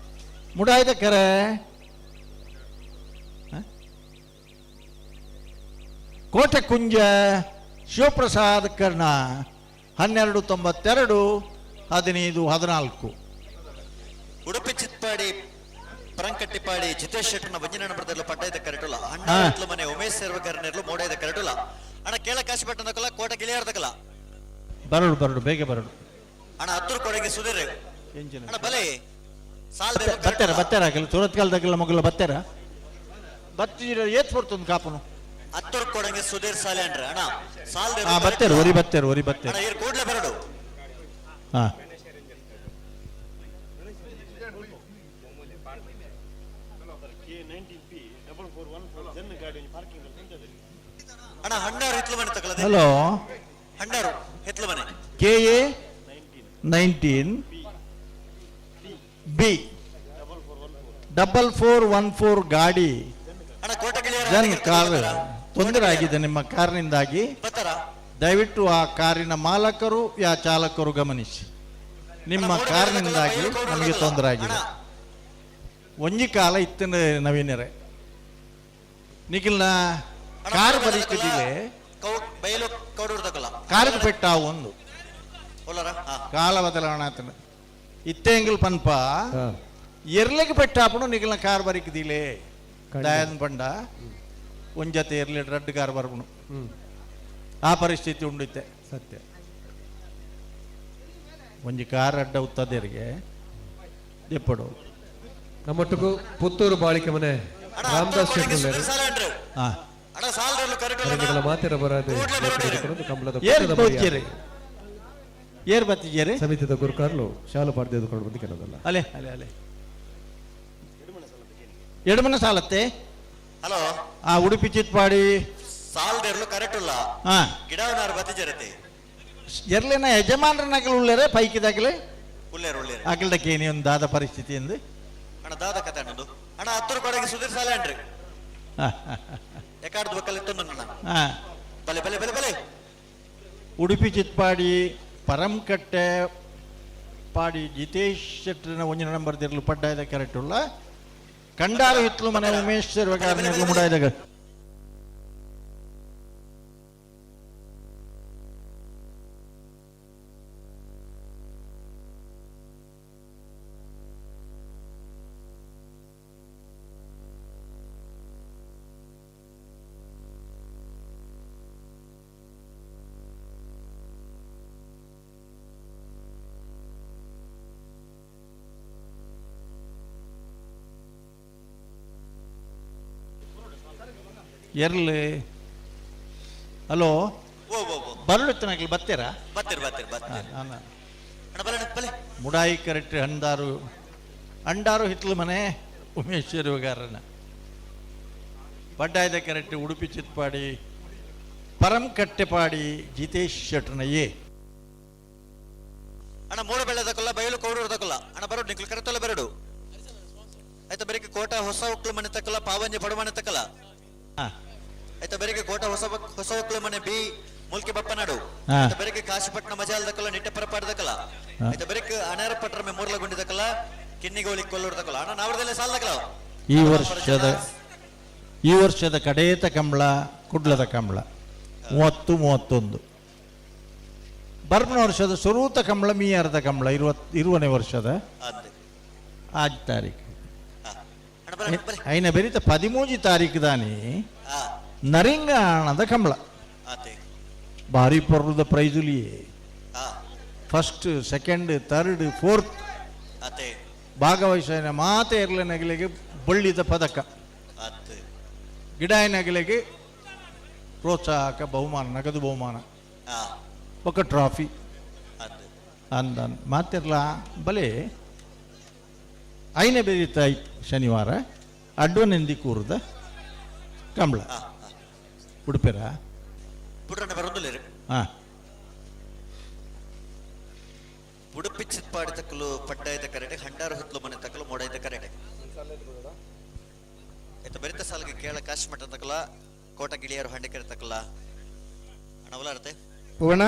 ಮುಡಾಯ್ದ ಕೆರೆ ಕೋಟೆ ಕುಂಜ ಶಿವಪ್ರಸಾದ್ ಕರ್ಣ 12:92 15:14. ಉಡುಪಿ ಚಿತ್ಪಾಡಿ ಪರಂಕಟ್ಟಿಪಾಡಿ ಜಿತೇಶ್ ಶೆಟ್ಟರ್ನ ವಂಜನ ಬರದಲ್ಲ ಪಡ್ಡಾಯ್ದ ಕರೆಟುಲ ಅಣ್ಣ ಮನೆ ಉಮೇಶ್ ಸೇರ್ವಕರನೆರ್ಲು ಮೋಡಾಯ್ದ ಕರೆಟುಲ ಅಣ್ಣ ಕೇಳ ಕಾಶಿಪಟ್ಟಣದಕಲ್ಲ ಕೋಟೆ ಗಿಳಿಯಾರ್ದಕಲ್ಲ. ಬರಡು ಬರಡು ಬೇಗ ಬರಡು ಅಣ್ಣ ಹತ್ತೂರು ಕೊಡಂಗೆ ಸುಧೀರ್ ಅಣ್ಣ ಬಲೆ ಸಾಲ್ ಬತ್ತಾರ ಬತ್ತಾರ ಹಾಕಲ್ಲ ಸೂರತ್ಕಾಲದಾಗೆಲ್ಲ ಮಗಲ ಬತ್ತಾರ ಬತ್ತೀರ ಏತ್ ಬರ್ತೊಂದು ಕಾಪನು. ಹತ್ತೂರು ಕೊಡಂಗೆ ಸುಧೀರ್ ಸಾಲೆ ಅಂಡ್ರೆ ಅಣ್ಣ ಸಾಲ್ ಬತ್ತೇರು ಒರಿ ಬತ್ತೇರು ಒರಿ ಬತ್ತೇರು ಅಣ್ಣ ಏರ್ ಕೂಡ್ಲೆ ಬರಡು. ಹಾ ಅಣ್ಣ ಹಣ್ಣಾರು ಹಿತ್ಲು ಮನೆ ತಗೊಳ್ಳದೆ. ಹಲೋ ಹಣ್ಣಾರು ಹಿತ್ಲು ಮನೆ KA 19 B 4414 ಗಾಡಿ ಜನ್ ಕಾರ್ ತೊಂದರೆ ಆಗಿದೆ ನಿಮ್ಮ ಕಾರಿನಿಂದಾಗಿ. ದಯವಿಟ್ಟು ಆ ಕಾರಿನ ಮಾಲಕರು ಯಾ ಚಾಲಕರು ಗಮನಿಸಿ, ನಿಮ್ಮ ಕಾರಿನಿಂದಾಗಿ ನಮಗೆ ತೊಂದರೆ ಆಗಿದೆ. ಒಂಜಿ ಕಾಲ ಇತ್ತಿನ ನವೀನರೇ ನಿಖಿಲ್ನ ಕಾರ್ ಪರಿಸ್ಥಿತಿಗೆ ಕಾರಿಗೆ ಪೆಟ್ಟ ಒಂದು ಕಾಲ ಬದಲಾವಣೆ ಆತನ ಇತ್ತೆಂಗಿಲ್ ಪನ್ಪ ಎರ್ಲಿಗೆ ಪೆಟ್ಟಾಪನು ನಿಖಿಲ್ನ ಕಾರ್ ಬರಿಕದಿಲೆ ದಯಾನ್ ಪಂಡ ಒಂಜತೆ ಎರ್ಲಿ ರಡ್ಡು ಕಾರ್ ಬರ್ಪುನು ಆ ಪರಿಸ್ಥಿತಿ ಉಂಡಿತ್ತೆ. ಸತ್ಯ. ಒಂಜಿ ಕಾರ್ ಅಡ್ಡ ಉತ್ತದೇರಿಗೆ ದೆಪ್ಪಡು. ನಮ್ಮೊಟ್ಟಿಗೂ ಪುತ್ತೂರು ಬಾಳಿಕೆ ಮನೆ ರಾಮದಾಸ್ ಶೆಟ್ಟರ್ ಮಾತಿರ ಬರಾದೆ ಕಂಬಳದ ಏರ್ ಬತ್ತಿಜೇರಿ ಸಮಿತಿದ ಗುರುಕಾರ್ಲು ಶಾಲು ಪಾಡ್ದು ಬಂದು ಕೆಲವಲ್ಲ. ಅಲೆ ಅಲೆ ಅಲೆ ಎಡಮನ ಸಾಲತ್ತೆ. ಹಲೋ ಆ ಉಡುಪಿ ಚಿತ್ಪಾಡಿ ಸಾಲ್ದೇರ್ಲು ಕರೆಕ್ಟ್ ಉಲ್ಲ ಹಾ ಗಿಡವನಾರು ಬತ್ತಿಜರತೆ ಎರ್ಲಿನ ಯಜಮಾನರನ್ನಾಗಲು ಉಳ್ಳೇರೆ ಪೈಕಿದಾಗಲೇ ಉಳ್ಳೇರು ಉಳ್ಳೇರು ಅಗಲ್ಡಕ್ಕೆ ಏನೇ ಒಂದು ದಾದ ಪರಿಸ್ಥಿತಿ ಎಂದು ಅಣ್ಣ ದಾದ ಕತೆ ಅಣ್ಣದು ಅಣ್ಣ ಹತ್ತೂರು ಕೊಡಗೆ ಸುಧೀರ್ ಸಾಲೆ ಅಣ್ರಿ ಎಕಾಡ್ದು ಬಕ್ಕಲ್ಲಿ ಇತ್ತು ಹಾ ಬಲೆ ಬಲೆ ಬಲೆ ಬಲೆ. ಉಡುಪಿ ಚಿತ್ಪಾಡಿ ಪರಂಕಟ್ಟೆ ಪಾಡಿ ಜಿತೇಶ್ ಶೆಟ್ಟರ್ನ ಒಂಜಿನ ನಂಬರ್ ದಿರ್ಲು ಪಡ್ಡಾಯ್ದ ಕರೆಕ್ಟ್ ಉಲ್ಲ ಕಂಡಾರು ಹಿತ್ಲು ಮನೆ ಉಮೇಶ್ ಸರ್ವಕಾರನೆರ್ಲು ಮುಡಾಯ್ದಾಗ. ಎರ್ಲಿ ಹಲೋ ಬರಳುತ್ತನಾಗಲಿ ಬತ್ತೀರಾ? ಬತ್ತೀರಿ ಬತ್ತೀರಿ ಬತ್ತೀರಿ ಮುಡಾಯಿ ಕರೆಕ್ಟ್ ಹಂಡಾರು ಅಂಡಾರು ಹಿತ್ಲು ಮನೆ ಉಮೇಶ್ ಶಿರುಗಾರನ ಪಡ್ಡಾಯ್ದ ಕರೆಕ್ಟ್ ಉಡುಪಿ ಚಿತ್ಪಾಡಿ ಪರಂ ಕಟ್ಟೆಪಾಡಿ ಜಿತೇಶ್ ಶೆಟ್ಟರ್ನ ಎ ಅಣ್ಣ ಮೂಡ ಬೆಳೆದಕ್ಕಲ್ಲ ಬಯಲು ಕೌಡೂರ್ದಕ್ಕಲ್ಲ ಅಣ್ಣ ಬರೋಡು ನಿಕ್ಲು ಕರೆತಲ್ಲ ಬರಡು ಆಯ್ತಾ ಬೆರಕೆ ಕೋಟ ಹೊಸ ಒಕ್ಲು ಮನೆ ತಕ್ಕಲ್ಲ ಪಾವಂಜೆ ಬಡ ಮನೆ ತಕ್ಕಲ್ಲ ಆಯ್ತಾ ಬೆರಕೆ ಕೋಟ ಹೊಸ ಹೊಸ ಒಕ್ಲು ಮನೆ ಬಿ ಮುಲ್ಕಿ ಬಪ್ಪನಾಡು ಆಯ್ತಾ ಬೆರಕೆ ಕಾಶಿಪಟ್ಟಣ ಮಜಾಲ್ದಕ್ಕಲ್ಲ ನಿಟ್ಟೆ ಪರಪಾಡ್ದಕ್ಕಲ್ಲ ಆಯ್ತಾ ಬೆರಕೆ ಅಣಾರ ಪಟ್ರಮೆ ಮೂರ್ಲಗುಂಡಿದಕ್ಕಲ್ಲ ಕಿನ್ನಿಗೋಳಿ ಕೊಲ್ಲೂರ್ದಕ್ಕಲ್ಲ ಅಣ್ಣ ನಾವರದಲ್ಲೇ ಸಾಲದಕ್ಕಲ್ಲ. ಈ ವರ್ಷದ ಕಡೇತ ಕಂಬಳ ಕುಡ್ಲದ ಕಂಬಳ 30 31 ಬರ್ಮನ ವರ್ಷದ ಸುರೂತ ಕಂಬಳ ಮೀಯಾರದ ಕಂಬಳ 20ನೇ ವರ್ಷದ ಆಜ್ ತಾರೀಕು ಐನ ಬೆರಿತ 13 ತಾರೀಕು ದಾನಿ ನರಿಂಗಾಣದ ಕಂಬಳ. ಭಾರಿ ಪೊರ್ಲದ ಪ್ರೈಜುಲಿಯೇ. ಫಸ್ಟ್, ಸೆಕೆಂಡ್, ಥರ್ಡ್, ಫೋರ್ತ್ ಭಾಗವಹಿಸಿನ ಮಾತೆ ಇರಲಿ ನಗಲಿಗೆ ಬಳ್ಳಿದ ಪದಕ, ಗಿಡಾಯ ನಗಲಿಗೆ ಪ್ರೋತ್ಸಾಹಕ ಬಹುಮಾನ, ನಗದು ಬಹುಮಾನ ఒక ಟ್ರಾಫಿ ಅಂದ ಮಾತಿರ್ಲ. ಬಲೆ ಐನೇ ಬೆರೀತ ಶನಿವಾರ ಅಡ್ವನೆಂದಿ ಕೂರ್ದ ಕಂಬಳ ಉಡುಪಿರ. ಹಾಂ, ಉಡುಪಿ ಚಿತ್ಪಾಡಿ ತಕ್ಕಲು ಪಡ್ಡಾಯದ ಕರೆಡೆ, ಹಂಡಾರ ಹೊತ್ತಲು ಮನೆ ತಕ್ಕಲು ಮೋಡಾಯದ ಕರೆಡೆ. ಆಯ್ತು, ಬರಿತ ಸಾಲಿಗೆ ಕೇಳ ಕಾಶ್ ಮಠ ತಕ್ಕಲ ಕೋಟ ಗಿಳಿಯರು ಹಂಡೆಕೆರೆ ತಕ್ಕಲ ಅಣವಲಾರತೆ ಪೂರ್ಣ.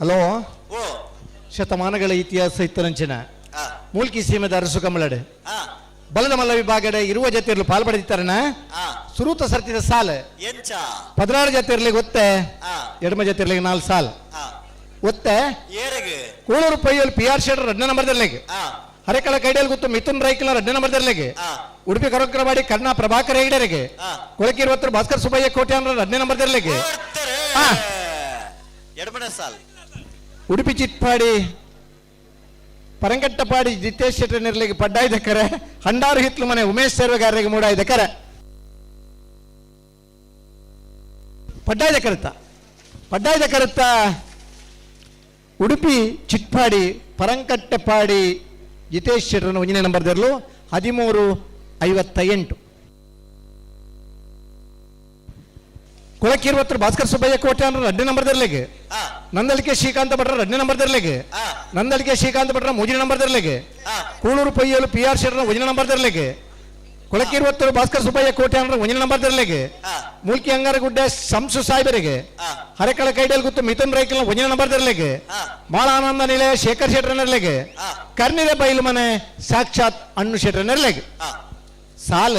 ಹಲೋ, ಓ ಶತಮಾನಗಳ ಇತಿಹಾಸ ಇತ್ತರಂಚಿನ ಮೂಲ್ಕಿ ಸೀಮೆದ ಅರಸು ಕಮಲಡೆ ಬಲದ ಮಲ್ಲ ವಿಭಾಗಡೆ ಇರುವ ಜೊತೆಯಲ್ಲೂ ಪಾಲ್ ಪಡೆದಿತ್ತಾರನ ಸುರೂತ ಸರ್ತಿದ ಸಾಲ ಎಂಚ 16 ಜೊತೆಯರ್ಲಿ ಗೊತ್ತೆ, ಎಡಮ ಜೊತೆಯರ್ಲಿಗೆ 4 ಸಾಲ್ ಒತ್ತೆ. ಕೂಳೂರು ಪೈಯಲ್ಲಿ ಪಿ ಆರ್ ಶೆಟ್ಟರ್ 2ನೇ ನಂಬರ್ ದರ್ಲೆಗೆ, ಹರೇಕಳ ಕೈಡಿಯಲ್ಲಿ ಗೊತ್ತು ಮಿಥುನ್ ರೈಕಲ 2ನೇ ನಂಬರ್ ದರ್ಲೆಗೆ, ಉಡುಪಿ ಕರೋಕ್ರವಾಡಿ ಕರ್ಣ ಪ್ರಭಾಕರ ಹೆಗಡೆರಿಗೆ, ಕೊಳಕಿರುವತ್ತರು ಭಾಸ್ಕರ್ ಸುಬ್ಬಯ್ಯ ಕೋಟ್ಯಾನ್ರ 2ನೇ ನಂಬರ್ ದರ್ಲೆಗೆ. ಉಡುಪಿ ಚಿಟ್ಪಾಡಿ ಪರಂಗಟ್ಟಪಾಡಿ ಜಿತೇಶ್ ಶೆಟ್ಟರ್ ನಿರ್ಲಿಗೆ ಪಡ್ಡಾಯ್ದ ಕರೆ, ಹಂಡಾರು ಹಿತ್ಲು ಮನೆ ಉಮೇಶ್ ಸೇರ್ವೆಗಾರರಿಗೆ ಮೂಡಾಯ್ದ ಕರೆ. ಪಡ್ಡಾಯ್ದ ಕರುತ್ತ, ಪಡ್ಡಾಯ್ದ ಕರುತ್ತ ಉಡುಪಿ ಚಿಟ್ಪಾಡಿ ಪರಂಕಟ್ಟಪಾಡಿ ಜಿತೇಶ್ ಶೆಟ್ಟರ್ನ 1ನೇ ನಂಬರ್ ದರ್ಲು 13:58. ಕೊಳಕಿರುವತ್ತರು ಭಾಸ್ಕರ್ ಸುಬ್ಬಯ್ಯ ಕೋಟ್ಯಾನ್ರ 2ನೇ ನಂಬರ್ ದರ್ಲೆಗೆ, ನಂದಳಿಕೆ ಶ್ರೀಕಾಂತ ಭಟ್ರ 2ನೇ ನಂಬರ್ ದರ್ಲೆಗೆ, ನಂದಳಿಕೆ ಶ್ರೀಕಾಂತ ಭಟ್ರ 3ನೇ ನಂಬರ್ ದರ್ಲೆಗೆ, ಕೂಳೂರು ಪೈಯಲು ಪಿ ಆರ್ ಶೆಟ್ಟರ್ನ 1ನೇ ನಂಬರ್ ದರ್ಲೆಗೆ, ಕೊಳಕಿರುವತ್ತರು ಭಾಸ್ಕರ್ ಸುಬ್ಬಯ್ಯ ಕೋಟ್ಯಾನ್ರ 1ನೇ ನಂಬರ್ ದರ್ಲೆಗೆ, ಮೂಲ್ಕಿ ಅಂಗಾರಗುಡ್ಡೆ ಸಂಸು ಸಾಹೇಬರಿಗೆ, ಹರೇಕಳ ಕೈಡಲ್ ಗುತ್ತು ಮಿಥುನ್ ರೈಕಲ್ನ 1ನೇ ನಂಬರ್ ದರ್ಲೆಗೆ, ಮಾಳಾನಂದ ನಿಲಯ ಶೇಖರ್ ಶೆಟ್ಟರ್ನರ್ಲೆಗೆ, ಕರ್ನಿರೆ ಬೈಲು ಮನೆ ಸಾಕ್ಷಾತ್ ಅಣ್ಣು ಶೆಟ್ಟರ್ನರ್ಲೆಗೆ. ಸಾಲ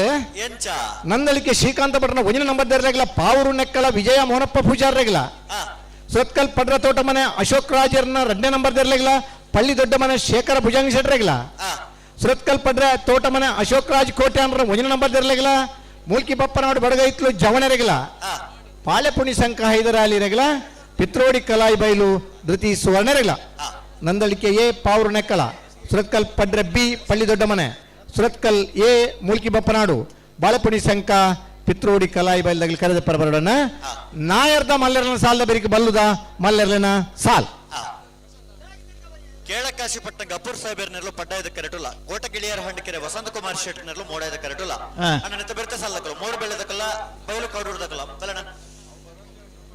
ನಂದಳಿಕೆ ಶ್ರೀಕಾಂತ ಭಟ್ರನ 1ನೇ ನಂಬರ್ ದರ್ಲೆಗಿಲ್ಲ, ಪಾವೂರು ನೆಕ್ಕಳ ವಿಜಯ ಮೋನಪ್ಪ ಪೂಜಾರ್ರೆಗಿಲ್ಲ, ಸುರತ್ಕಲ್ ಪಡ್ರ ತೋಟ ಮನೆ ಅಶೋಕ್ ರಾಜರ್ನ 2ನೇ ನಂಬರ್ ದರ್ಲೆಗಿಲ್ಲ, ಪಳ್ಳಿ ದೊಡ್ಡ ಮನೆ ಶೇಖರ ಭುಜಂಗ ಶೆಟ್ಟರೆಗಿಲ್ಲ, ಸುರತ್ಕಲ್ ಪಡ್ರ ತೋಟ ಮನೆ ಅಶೋಕ್ ರಾಜ್ ಕೋಟ್ಯಾನ್ರ 1ನೇ ನಂಬರ್ ದರ್ಲೆಗಿಲ್ಲ, ಮೂಲ್ಕಿ ಬಪ್ಪನಾಡು ಬಡಗೈತ್ಲು ಜವಣರೆಗಿಲ್ಲ, ಪಾಳೆಪುಣಿ ಸಂಕ ಹೈದರಾಲಿ ರೆಗಿಲ, ಪಿತ್ರೋಡಿ ಕಲಾಯಿ ಬೈಲು ಧೃತಿ ಸುವರ್ಣರೆಗಿಲ್ಲ. ನಂದಳಿಕೆ ಎ ಪಾವೂರು ನೆಕ್ಕಳ, ಸುರತ್ಕಲ್ ಪಡ್ರೆ ಬಿ ಪಳ್ಳಿ ದೊಡ್ಡ ಮನೆ, ಸುರತ್ಕಲ್ ಎ ಮೂಲ್ಕಿ ಬಪ್ಪನಾಡು, ಬಾಳೆಪುಣಿ ಸಂಕ ಪಿತ್ರೋಡಿ ಕಲಾಯಿ ಬೈಲ್ದಾಗಲಿ ಕರೆದ ಪರಬರೋಣ. ನಾಯರ್ದ ಮಲ್ಲೆರ್ಲನ ಸಾಲದ ಬೆರಿಕೆ ಬಲ್ಲುದ ಮಲ್ಲೆರ್ಲನ ಸಾಲ್. ಕೇಳಕಾಶಿಪಟ್ಟಣ ಗಪೂರ್ ಸಾಹೇಬರ್ನೆಲ್ಲ ಪಡ್ಡಾಯದ ಕರೆಟುಲ್ಲ, ಕೋಟಗಿಳಿಯರ ಹಂಡಿಕೆರೆ ವಸಂತ ಕುಮಾರ್ ಶೆಟ್ಟರ್ನೆಲ್ಲ ಮೋಡಾಯದ ಕರೆಟುಲ್ಲ. ಅಣ್ಣ ಬೆರ್ತ ಸಾಲದಕ್ಕಲ್ಲ, ಮೋಡ ಬೆಳೆದಕ್ಕಲ್ಲ, ಬಯಲು ಕೌಡೂರ್ದಕ್ಕಲ್ಲ ಬಲಣ್ಣ.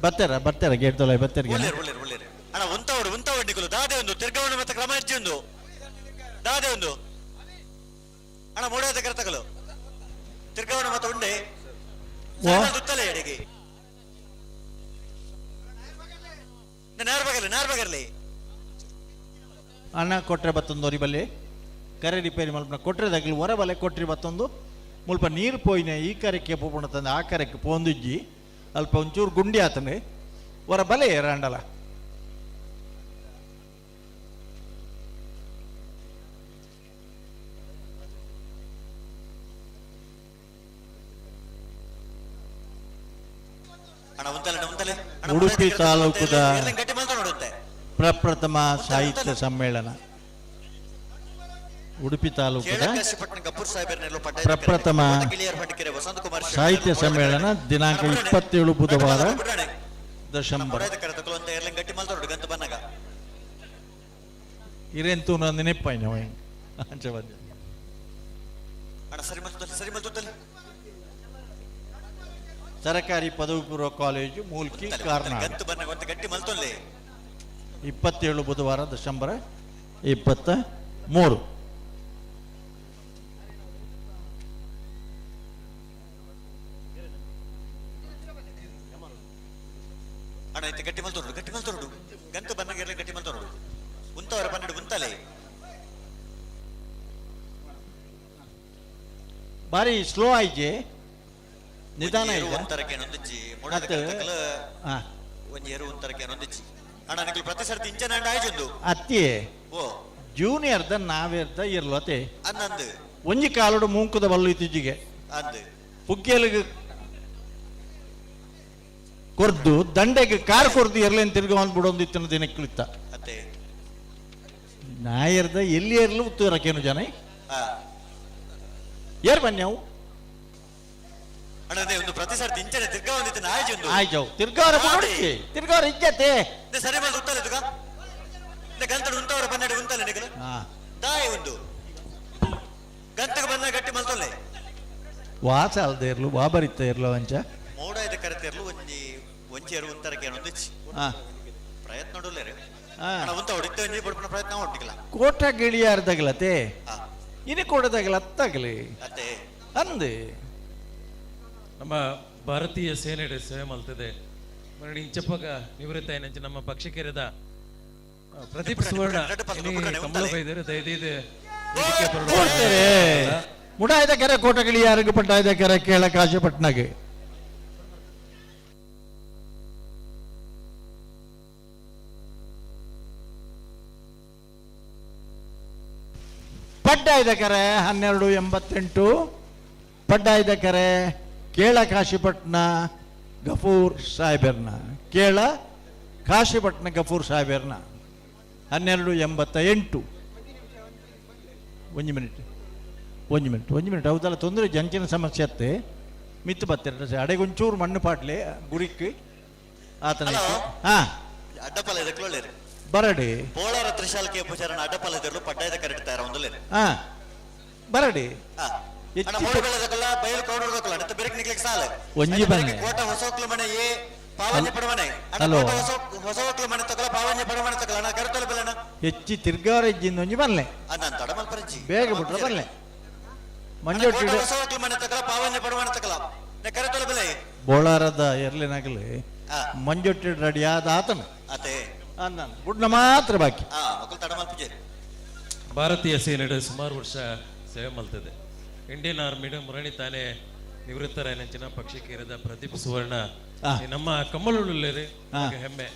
ಬರ್ತಾರ ಬರ್ತಾರ ಗೇಟ್ ತೊಲೆ ಬರ್ತಾರ. ಒಳ್ಳೇರು ಒಳ್ಳೇರು ಒಳ್ಳೇರು ಅಣ್ಣ. ಉಂತವಡು ಉಂತವಡು ನಿಕಲು ದಾದೆ ಒಂದು ತಿರ್ಗವಣ ಮತ್ತೆ ಕ್ರಮ ಹೆಜ್ಜೆ ಒಂದು ದಾದೆ ಒಂದು ಅಣ್ಣ ಮೋಡಾಯದ ಕರೆತಕಲು ತಿರ್ಗವಣ ಮತ್ತೆ ಉಂಡೆ ದುತ್ತಲೆ ಎಡೆಗೆ ನಾರ್ ಬಗರ್ಲಿ ನಾರ್ ಬಗರ್ಲಿ. ಅಣ್ಣ ಕೊಟ್ರೆ ಬತ್ತೊಂದು ಒರಿ ಬಲ್ಲೆ ಕರೆ ರಿಪೇರಿ ಮಲ್ಪ ಕೊಟ್ರೆ ದಗ್ಲಿ ಹೊರ ಬಲೆ ಕೊಟ್ರಿ ಬತ್ತೊಂದು ಮುಲ್ಪ ನೀರು ಪೋಯಿನ ಈ ಕರೆಕ್ಕೆ ಪೋಪುಣ ತಂದೆ ಆ ಕರೆಕ್ಕೆ ಪೋಂದುಜ್ಜಿ ಅಲ್ಪ ಒಂಚೂರು ಗುಂಡಿ ಆತನೆ ಹೊರ ಬಲೆ ರಾಂಡಲ. ಉಡುಪಿ ತಾಲೂಕುದ ಪ್ರಪ್ರಥಮ ಸಾಹಿತ್ಯ ಸಮ್ಮೇಳನ, ಉಡುಪಿ ತಾಲೂಕುದ ಪ್ರಪ್ರಥಮ ಸಾಹಿತ್ಯ ಸಮ್ಮೇಳನ ದಿನಾಂಕ 27 ಬುಧವಾರ ದಶಂಬರ. ಇರೆಂತೂ ನೆನಪಾಯ್ನ ಸರಕಾರಿ ಪದವಿ ಪೂರ್ವ ಕಾಲೇಜು ಮೂಲ್ಕಿ ಕಾರ್ನಾಡ್, 27 ಬುಧವಾರ ಡಿಸೆಂಬರ್ 23. ಅಣ್ಣ ಇತ್ತೆ ಗಟ್ಟಿ ಮಲ್ತೊರಡು ಗಟ್ಟಿ ಮಲ್ತೊರಡು ಗಂತು ಬನ್ನಗೆರ್ಲೆ ಗಟ್ಟಿ ಮಲ್ತೊರಡು ಉಂತವರ 12 ಉಂತಲೆ. ಬಾರಿ ಸ್ಲೋ ಆಯ್ಜೆ, ನಿಧಾನ ಒಂತರಕ್ಕೆ ನೊಂದಿಜ್ಜಿ ಒಂಜಿ ಎರು ಒಂತರಕ್ಕೆ ನೊಂದಿಜ್ಜಿ ಅಣ್ಣ ನಿಕಲ್ ಪ್ರತಿ ಸರ್ತಿ ಇಂಚನ ಅಂಡ ಆಯ್ಜೊಂದು ಅತ್ತಿಯೇ ಓ ಜೂನಿಯರ್ದ ನಾವೇರ್ದ ಇರ್ಲತೆ ಅಂದಂದು ಒಂಜಿ ಕಾಲುಡು ಮೂಂಕುದ ಬಲ್ಲು ಇತ್ತೀಚೆಗೆ ಅಂದು ಪುಗ್ಗೆಲಿಗೆ ಕೊರ್ದು ದಂಡೆಗೆ ಕಾರ್ ಕೊರ್ದು ಎರ್ಲೇನು ತಿರ್ಗವನ್ ಬಿಡೊಂದು ಇತ್ತಿನ ದಿನಕ್ಕಿತ್ತ ಅತ್ತೆ ನಾಯರ್ದ ಎಲ್ಲಿ ಏರ್ಲು ಉತ್ತರಕ್ಕೇನು ಜನ ಏರ್ ಬನ್ನಿ ಅಣ್ಣ ಅದೇ ಒಂದು ಪ್ರತಿ ಸರ್ತಿ ಇಂಚನೆ ತಿರ್ಗಾ ಒಂದಿತ್ತು ನಾಯಿ ಒಂದು ಆಯ್ತು ತಿರ್ಗಾರ ಬಿಡೋಡಿ ತಿರ್ಗಾರ ಇಜ್ಜತೆ ಸರಿ ಮೇಲೆ ಉತ್ತಲ ಇದುಗ ಗಂತಡು ಉಂಟವರ ಬನ್ನಡೆ ಉಂತಲ್ಲ ನಿಗಲು ದಾಯ ಒಂದು ಗಂತಗೆ ಬಂದ ಗಟ್ಟಿ ಮಲ್ತೊಲ್ಲೆ ವಾಸ ಅಲ್ದೆ ಇರ್ಲು ವಾ ಬರಿತ ಇರ್ಲು ಅಂಚ ಮೋಡ ಇದೆ ಕರೆತಿರ್ಲು ಒಂಜಿ ಒಂಜಿ ಎರು ಉಂತರಕ್ಕೆ ಏನೊಂದು ಪ್ರಯತ್ನ ನೋಡಲೇರೆ ಅಣ್ಣ ಉಂತ ಹೊಡಿತ ಒಂಜಿ ಬಡ್ಪನ ಪ್ರಯತ್ನ ಹೊಟ್ಟಿಕಲ್ಲ ಕೋಟ ಗಿಳಿಯಾರ್ದಾಗಲತೆ ಇನಿ ಕೊಡದಾಗಲ ಅತ್ತಾಗಲಿ ಅತ್ತೆ ಅಂದೆ ನಮ್ಮ ಭಾರತೀಯ ಸೇನೆ ಸೇವೆ ಮಲ್ತದೆ ಮರಳಿ ಇಂಚಪ್ಪಗ ನಿವೃತ್ತ ಏನಂಚ ನಮ್ಮ ಪಕ್ಷಿಕೆರೆದ ಪ್ರದೀಪ್ ಸುವರ್ಣ ಕಮಲ ಬೈದರು ದಯದೀದು ವೇದಿಕೆ ಬರಲು ಕೊಡ್ತಾರೆ ಮುಡಾಯ್ದ ಕೆರೆ ಕೋಟಗಿಳಿಯಾರಿಗೆ ಪಟ್ಟಾಯ್ದ ಕೆರೆ ಕೇಳ ಕಾಶಿಪಟ್ನಾಗೆ ಪಡ್ಡಾಯ್ದ ಕೆರೆ 1288 ಪಡ್ಡಾಯ್ದ ಕೆರೆ ಕೇಳ ಕಾಶಿಪಟ್ನ ಗಫೂರ್ ಸಾಹೇಬರ್ನ ಕೇಳ ಕಾಶಿಪಟ್ನ ಗಫೂರ್ ಸಾಹೇಬರ್ನ 1288. ಒಂದು ಮಿನಿಟ್ ಒಂದು ಮಿನಿಟ್ ಒಂದು ಮಿನಿಟ್ ಹೌದಲ್ಲ ತೊಂದರೆ ಜಂಚಿನ ಸಮಸ್ಯೆ ಅತ್ತೆ ಮಿತ್ತು ಬತ್ತೆರಡು ಅಡೆಗೊಂಚೂರು ಮಣ್ಣು ಪಾಟ್ಲೆ ಗುರಿಕ್ ಆತನ ಹಾ ಅಡ್ಡಪಲ ಇದಕ್ಕೆ ಬರಡಿ ಬೋಳಾರ ತ್ರಿಶಾಲ್ಕೆ ಉಪಚಾರಣ ಅಡ್ಡಪಲ ಇದ್ರಲು ಪಡ್ಡಾಯದ ಕರೆಕ್ಟ್ ತಯಾರ ಒಂದುಲೇರು ಹಾ ಬರಡಿ ಅಣ್ಣ ಮೋಡ ಬಯಲು ಕೌಡರ್ದಕ್ಕಲ್ಲ ಅಡ್ಡ ಬೆರಕ್ ನಿಕ್ಲಿಕ್ಕೆ ಸಾಲ ಒಂಜಿ ಬನ್ನಿ ಕೋಟ ಹೊಸೋಕ್ಲು ಮನೆ ಏ ಪಾವನ್ಯ ಪಡವನೆ ಅಣ್ಣ ಹಲೋ. ಕೋಟ ಹೊಸ ಹೊಸೋಕ್ಲು ಮನೆ ತಕಲ ಪಾವನ್ಯ ಪಡವನೆ ತಕಲ ಅಣ್ಣ ಕರೆತೊಲೆ ಬೆಲ್ಲಣ್ಣ ಹೆಚ್ಚಿ ತಿರ್ಗಾರ ಇಜ್ಜಿಂದ ಒಂಜಿ ಬನ್ಲೆ ಅಣ್ಣ ತಡಮಲ್ ಪರಂಜಿ ಬೇಗ ಬಿಟ್ರೆ ಬನ್ಲೆ ಮಂಜೊಟ್ಟಿ ಕೋಟ ಹೊಸೋಕ್ಲು ಮನೆ ತಕಲ ಪಾವನ್ಯ ಪಡವನೆ ತಕಲ ನೆ ಕರೆತೊಲೆ ಬೆಲೆ ಬೋಳಾರದ ಎರ್ಲಿನಾಗಲಿ ಮಂಜೊಟ್ಟಿ ರೆಡಿ ಆದ ಆತನ ಅತೆ ಅನ್ನ ಗುಡ್ನ ಮಾತ್ರ ಬಾಕಿ ಆ ಮಕ್ಕಳು ತಡಮಲ್ ಪೂಜೆ ಭಾರತೀಯ ಸೇನೆ ಸುಮಾರು ವರ್ಷ ಸೇವೆ ಮಲ್ತದೆ ಇಂಡಿಯನ್ ಆರ್ಮಿಡ್ ಮುರಣಿ ತಾನೇ ನಿವೃತ್ತರಾಯನಂಚಿನ ಪಕ್ಷಿಕೇರದ ಪ್ರದೀಪ್ ಸುವರ್ಣ ಈ ನಮ್ಮ ಕಮ್ಮಲುಳ್ಳೇರಿ ಹೆಮ್ಮೆ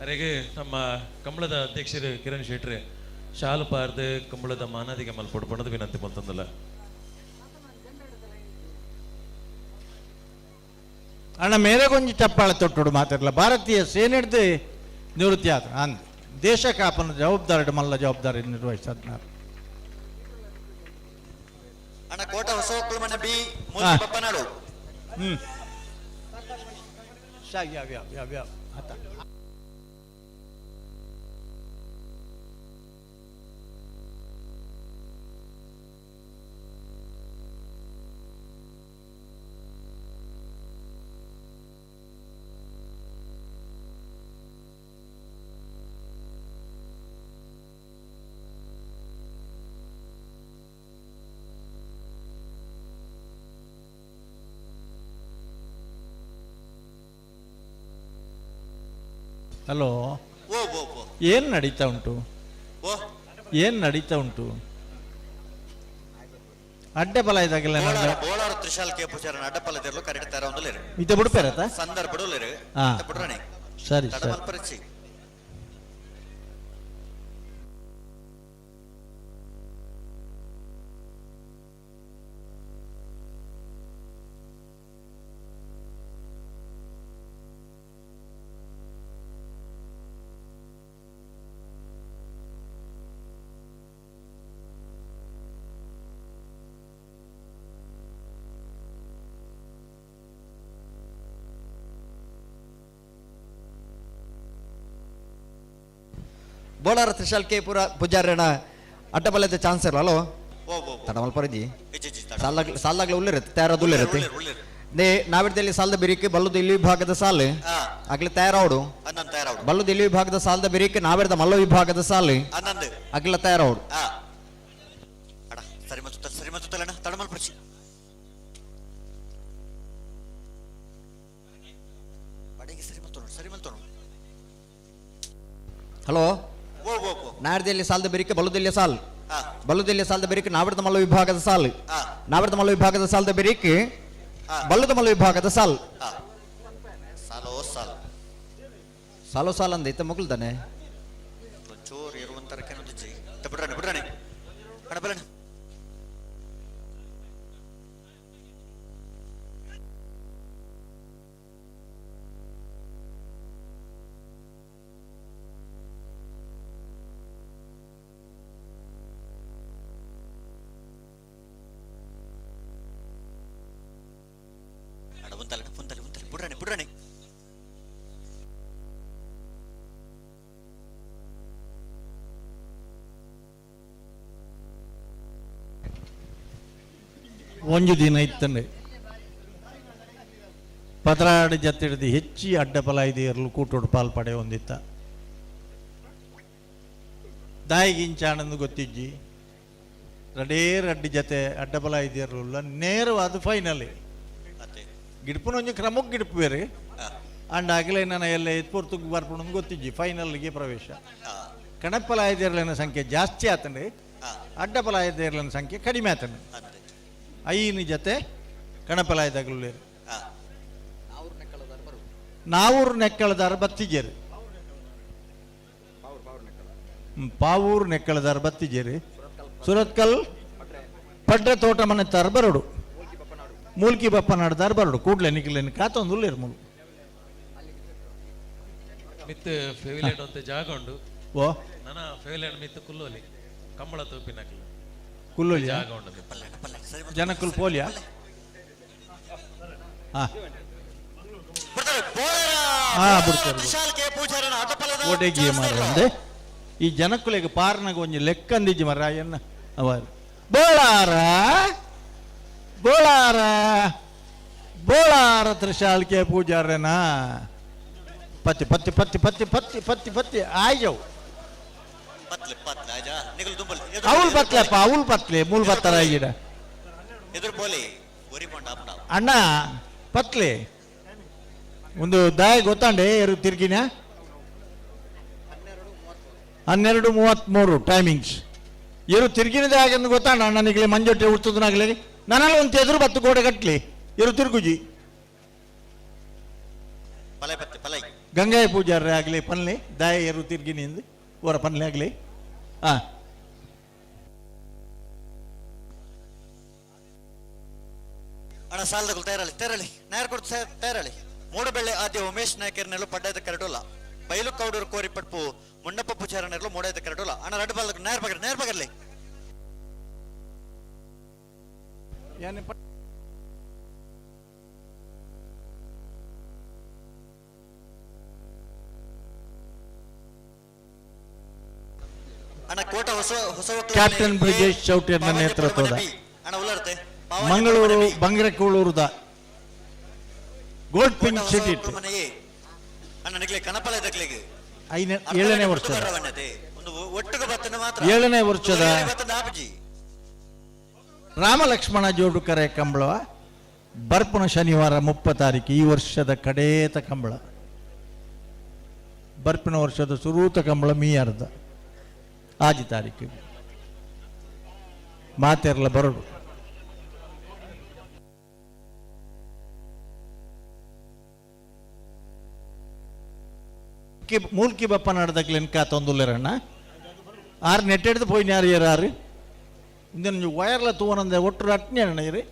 ಅರೆಗೆ ನಮ್ಮ ಕಂಬಳದ ಅಧ್ಯಕ್ಷರು ಕಿರಣ್ ಶೆಟ್ರಿ ಶಾಲು ಪಾರ್ದು ಕಂಬಳದ ಮಾನಾದಿಗೆ ಮಲ್ಪೊಡ್ಪಣದ ವಿನಂತಿ ಬಂತಂದಲ್ಲ. ಅಣ್ಣ ಮೇರೆಗೊಂಜಿ ಚಪ್ಪಾಳೆ ತೊಟ್ಟುಡು ಮಾತಾಡಲ್ಲ ಭಾರತೀಯ ಸೇನೆ ಹಿಡ್ದು ನಿವೃತ್ತಿ ಆತ ಅಂದ್ ದೇಶ ಕಾಪನ ಜವಾಬ್ದಾರಿ ಮಲ್ಲ ಜವಾಬ್ದಾರಿ ನಿರ್ವಹಿಸದ್ನಾರು. ಅಣ್ಣ ಕೋಟ ಹೊಸೋಕ್ಲು ಮನೆ ಬಿ ಮೂರ್ತಿ ಬಪ್ಪನಾಡು. ಹ್ಮ್ ಯಾವ ಯಾವ ಯಾವ ಯಾವ ಆತ ಹಲೋ, ಏನು ನಡೀತಾ ಉಂಟು? ಏನು ನಡೀತಾ ಉಂಟು? ಅಡ್ಡೆ ಬಲ ಇದಾಗಲ್ಲ. ಬೋಳಾರ ತ್ರಿಶಾಲ್ ಕೆ ಪೂಜಾರನ ಅಡ್ಡಪಲ ದೇರ್ಲು ಕರೆಕ್ಟ್ ತಯಾರ ಒಂದುಲೇರು. ಇತ್ತೆ ಬುಡ್ಪೇರತ? ಸಂದರ್ಭ ಬಿಡುಲೇರು. ಹಾ. ಬಿಡ್ರಣೆ. ಸರಿ, ಸರಿ. ತಡಮಲ್ ಪರಿಚಿ. ಬೋಳಾರ ತ್ರಿಶಾಲ್ ಕೆ ಪುರ ಪೂಜಾರಣ ಅಡ್ಡಬಲದ ಚಾನ್ಸ್ ಇರಲ್ಲ ಅಲೋ ತಡಮಲ್ ಪರಜಿ ಸಾಲಾಗ್ಲ ಸಾಲಾಗ್ಲ ಉಳ್ಳಿರುತ್ತೆ ತಯಾರಾದ ಉಳ್ಳಿರುತ್ತೆ ನೇ ನಾವಿಡ್ದಲ್ಲಿ ಸಾಲದ ಬಿರಿಕೆ ಬಲ್ಲದ ಇಲ್ಲಿ ವಿಭಾಗದ ಸಾಲು ಆಗ್ಲಿ ತಯಾರಾವಡು ಬಲ್ಲದ ಇಲ್ಲಿ ವಿಭಾಗದ ಸಾಲದ ಬಿರಿಕೆ ನಾವಿಡ್ದ ಮಲ್ಲ ವಿಭಾಗದ ಸಾಲು ಅಗ್ಲ ತಯಾರಾವಡು. ಸರಿ ಮತ್ತು ಸರಿ ಮತ್ತು ತಲೆಣ ತಡಮಲ್ ಪರಚಿ ಬಡಗಿ ಸರಿ ಮತ್ತು ಸರಿ ಮತ್ತು. ಹಲೋ, ನಾಡ್ದಲ್ಲಿ ಸಾಲದ ಬೆರಿಕೆ ಬಲ್ಲದಲ್ಲಿಯ ಸಾಲು ಬಲ್ಲದಲ್ಲಿಯ ಸಾಲದ ಬೆರಿಕೆ ನಾವಿಡ್ದ ಮಲ್ಲ ವಿಭಾಗದ ಸಾಲು ನಾವಿಡ್ದ ಮಲ್ಲ ವಿಭಾಗದ ಸಾಲದ ಬೆರಿಕೆ ಬಲ್ಲದ ಮಲ್ಲ ವಿಭಾಗದ ಸಾಲು ಸಾಲೋ ಸಾಲು ಸಾಲೋ ಸಾಲ ಅಂದ ಇತ್ತ ಮಗುಲ್ದಾನೆ ಒಂಚೂರು ಇರುವಂತರ ಬಿಡ್ರಣೆ ಬಿಡ್ರಣೆ ಅಣ್ಣ ಬಲಣ್ಣ. ಒಂಜಿ ದಿನ ಇತ್ತಂಡೆ ಪದರಾಡು ಜತ್ತಿಡ್ದು ಹೆಚ್ಚಿ ಅಡ್ಡ ಪಲಾಯ್ದಿಯರ್ಲು ಕೂಟೋಡು ಪಾಲ್ ಪಡೆ ಹೊಂದಿತ್ತ ದಾಯಿಗಿಂಚಾಣಂದು ಗೊತ್ತಿಜ್ಜಿ ರಡೇ ರಡ್ಡಿ ಜತೆ ಅಡ್ಡ ಪಲಾಯ್ದಿಯರ್ಲು ನೇರವಾದ ಫೈನಲ್ ಗಿಡ್ಪುನೊಂಜಿ ಕ್ರಮಕ್ಕೆ ಗಿಡ್ಪು ಬೇರೆ ಅಂಡ್ ಆಗಲೇ ನಾನು ಎಲ್ಲ ಎತ್ಪೊರ್ತುಗ್ ಬರ್ಪುಣಂದು ಗೊತ್ತಿಜ್ಜಿ ಫೈನಲ್ಗೆ ಪ್ರವೇಶ. ಕಣಪ್ಪಲಾಯದೇರ್ಲಿನ ಸಂಖ್ಯೆ ಜಾಸ್ತಿ ಆತಂಡೆ, ಅಡ್ಡಪಲಾಯದೇರ್ಲಿನ ಸಂಖ್ಯೆ ಕಡಿಮೆ ಆತಂಡೆ. ಐನು ಜತೆ ಕಣಪಲಾಯದಾಗಲು ನಾವೂರು ನೆಕ್ಕಳದಾರ ಬತ್ತಿಜೇರು, ಪಾವೂರು ನೆಕ್ಕಳದಾರ ಬತ್ತಿಜೇರು, ಸುರತ್ಕಲ್ ಪಡ್ರೆ ತೋಟ ಮನೆ ತಾರ ಬರೋಡು, ಮೂಲ್ಕಿ ಬಪ್ಪನಾಡ್ದಾರ ಬರೋಡು, ಕೂಡ್ಲೆ ನಿಕ್ಲೆ ಕಾತೊಂದು ಉಲ್ಲೇರು ಮೂಲು ಮಿತ್ ಫೆವಿಲೆಡ್ ಅಂತ ಜಾಗ ಉಂಡು. ಓ ನನ್ನ ಫೆವಿಲೆಡ್ ಮಿತ್ ಕುಲ್ಲೋಲಿ ಕಂಬಳ ತೂಪಿನಕ್ಲು ಕುಲ್ಲೋಲಿ ಜಾಗ ಉಂಡು ಜನಕುಲ್ ಪೋಲಿಯಾ. ಓಟೆಗೆ ಮಾರಂದೆ ಈ ಜನಕುಲೆಗೆ ಪಾರ್ನಗ ಒಂಜಿ ಲೆಕ್ಕಂದಿಜ್ಜಿ ಮರ ಎನ್ನ ಅವ ಬೋಳಾರ ಬೋಳಾರ ಬೋಳಾರ ತ್ರಿಶಾಲ್ಕೆ ಪೂಜಾರನಾ ಪತ್ತಿ ಪತ್ತಿ ಪತ್ತಿ ಪತ್ತಿ ಪತ್ತಿ ಪತ್ತಿ ಪತ್ತಿ ಆಯ್ಜವು ಅವಳು ಪತ್ಲೆಪ್ಪ ಅವಳು ಪತ್ಲೆ ಮೂಲ್ ಬತ್ತರ ಗಿಡ ಅಣ್ಣ ಪತ್ಲೆ ಒಂದು ದಾಯ ಗೊತ್ತಾಂಡೆ ಎರು ತಿರ್ಗಿನ 12:33 ಟೈಮಿಂಗ್ಸ್ ಎರು ತಿರ್ಗಿನದೇ ಆಗಂದು ಗೊತ್ತಾಂಡ ಅಣ್ಣನಿಗೆ ಮಂಜೊಟ್ಟೆ ಹುಡ್ತದನಾಗ್ಲಿ ನನ್ನಲ್ಲಿ ಒಂದು ಎದುರು ಬತ್ತು ಗೋಡೆ ಕಟ್ಲಿ ಎರು ತಿರುಗುಜಿ ಗಂಗಾಯ ಪೂಜಾರ ಆಗಲಿ ಪನ್ಲಿ ದಾಯ ಎರು ತಿರ್ಗಿನಿಂದ ಓರ ಪನ್ಲೆ ಆಗಲಿ. ಹಾಂ ಅಣ್ಣ ಸಾಲದಗಳು ತಯಾರಳಿ ತೇರಳಿ ನಾಯರ್ ಕೊಡ್ತು ತಯಾರಳಿ. ಮೂಡಬೆಳ್ಳೆ ಆದ್ಯ ಉಮೇಶ್ ನಾಯಕರ್ನೆಲ್ಲ ಪಡ್ಡಾಯದ ಕರಡೋಲ, ಬೈಲು ಕೌಡೂರು ಕೋರಿಪಟ್ಪು ಮುಂಡಪ್ಪ ಪೂಜಾರನೆಲ್ಲ ಮೂಡಾಯದ ಕರಡೋಲ. ಅಣ್ಣ ರಡ್ಡು ಬಾಲ್ ನೇರ್ ಬಗರ್ ನೇರ್ ಬಗರ್ಲಿ. ಅಣ್ಣ ಕೋಟ ಹೊಸ ಹೊಸ ಕ್ಯಾಪ್ಟನ್ ಬ್ರಿಜೇಶ್ ಚೌಟಿಯರ್ನ ನೇತೃತ್ವದ ಮಂಗಳೂರು ಬಂಗ್ರಕೂಳೂರುದ ಗೋಲ್ಡ್ ಪಿಂಕ್ ಸಿಟಿ ಏಳನೇ ವರ್ಷದ ಏಳನೇ ವರ್ಷದ ರಾಮಲಕ್ಷ್ಮಣ ಜೋಡುಕರೆ ಕಂಬಳ ಬರ್ಪುನ ಶನಿವಾರ 30 ತಾರೀಕು ಈ ವರ್ಷದ ಕಡೇತ ಕಂಬಳ, ಬರ್ಪಿನ ವರ್ಷದ ಸುರೂತ ಕಂಬಳ ಮೀ ಅರ್ಧ ಆಜಿ ತಾರೀಕು ಮಾತೆರ್ಲ ಬರೋಡು. ಮೂಲ್ಕಿ ಬಪ್ಪ ನಾಡ್ದಕ್ಲೆ ಕಾತೊಂದುಲ್ಲೇರಣ್ಣ ಆರು ನೆಟ್ಟೆಡ್ದು ಪೋಯಿನ ಯಾರು ಏರು ಆರು ಇಂದೊಂಜಿ ವಯರ್ಲ ತೂವನಂದೆ ಒಟ್ಟು ಅಟ್ನೆ ಅಣ್ಣ ಇರಿ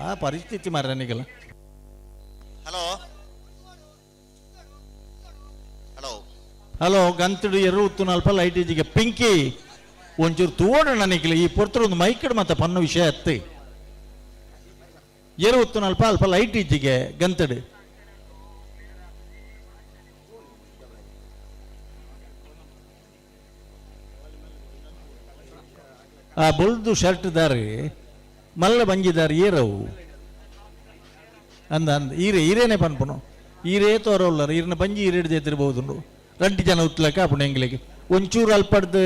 ಆ ಪರಿಸ್ಥಿತಿ ಮಾರ್ರೆ. ಹಲೋ ಹಲೋ ಹಲೋ ಗಂತಡು ಎರು ಉತ್ತು ನಲ್ಪ ಲೈಟ್ ಇಜಿಗೆ ಪಿಂಕಿ ಒಂಚೂರು ತೂವಣ ನಿಕ್ಲೆ ಈ ಪೊರ್ತರು ಒಂದು ಮೈಕಡ್ ಮತ್ತೆ ಪನ್ನು ವಿಷಯ ಅತ್ತಿ ಎರು ಉತ್ತು ನಲ್ಪ ಅಲ್ಪ ಲೈಟ್ ಇಜ್ಜಿಗೆ ಗಂತಡು. ಆ ಬೊಲ್ದು ಶರ್ಟ್ ದಾರಿ ಮಲ್ಲ ಬಂಜಿದಾರಿ ಏರವು ಅಂದ ಅಂದ ಈರೆ ಈರೇನೆ ಪನ್ಪುನು ಈರೇ ತೋರವುಲ್ಲಾರ ಈರನ್ನ ಬಂಜಿ ಈರೆ ಹಿಡ್ದು ರಂಟಿ ಜನ ಉತ್ಲಕ್ಕ ಅಪ್ಪಣ ಎಂಗ್ಲಿಗೆ ಒಂಚೂರು ಅಲ್ಪಡ್ದು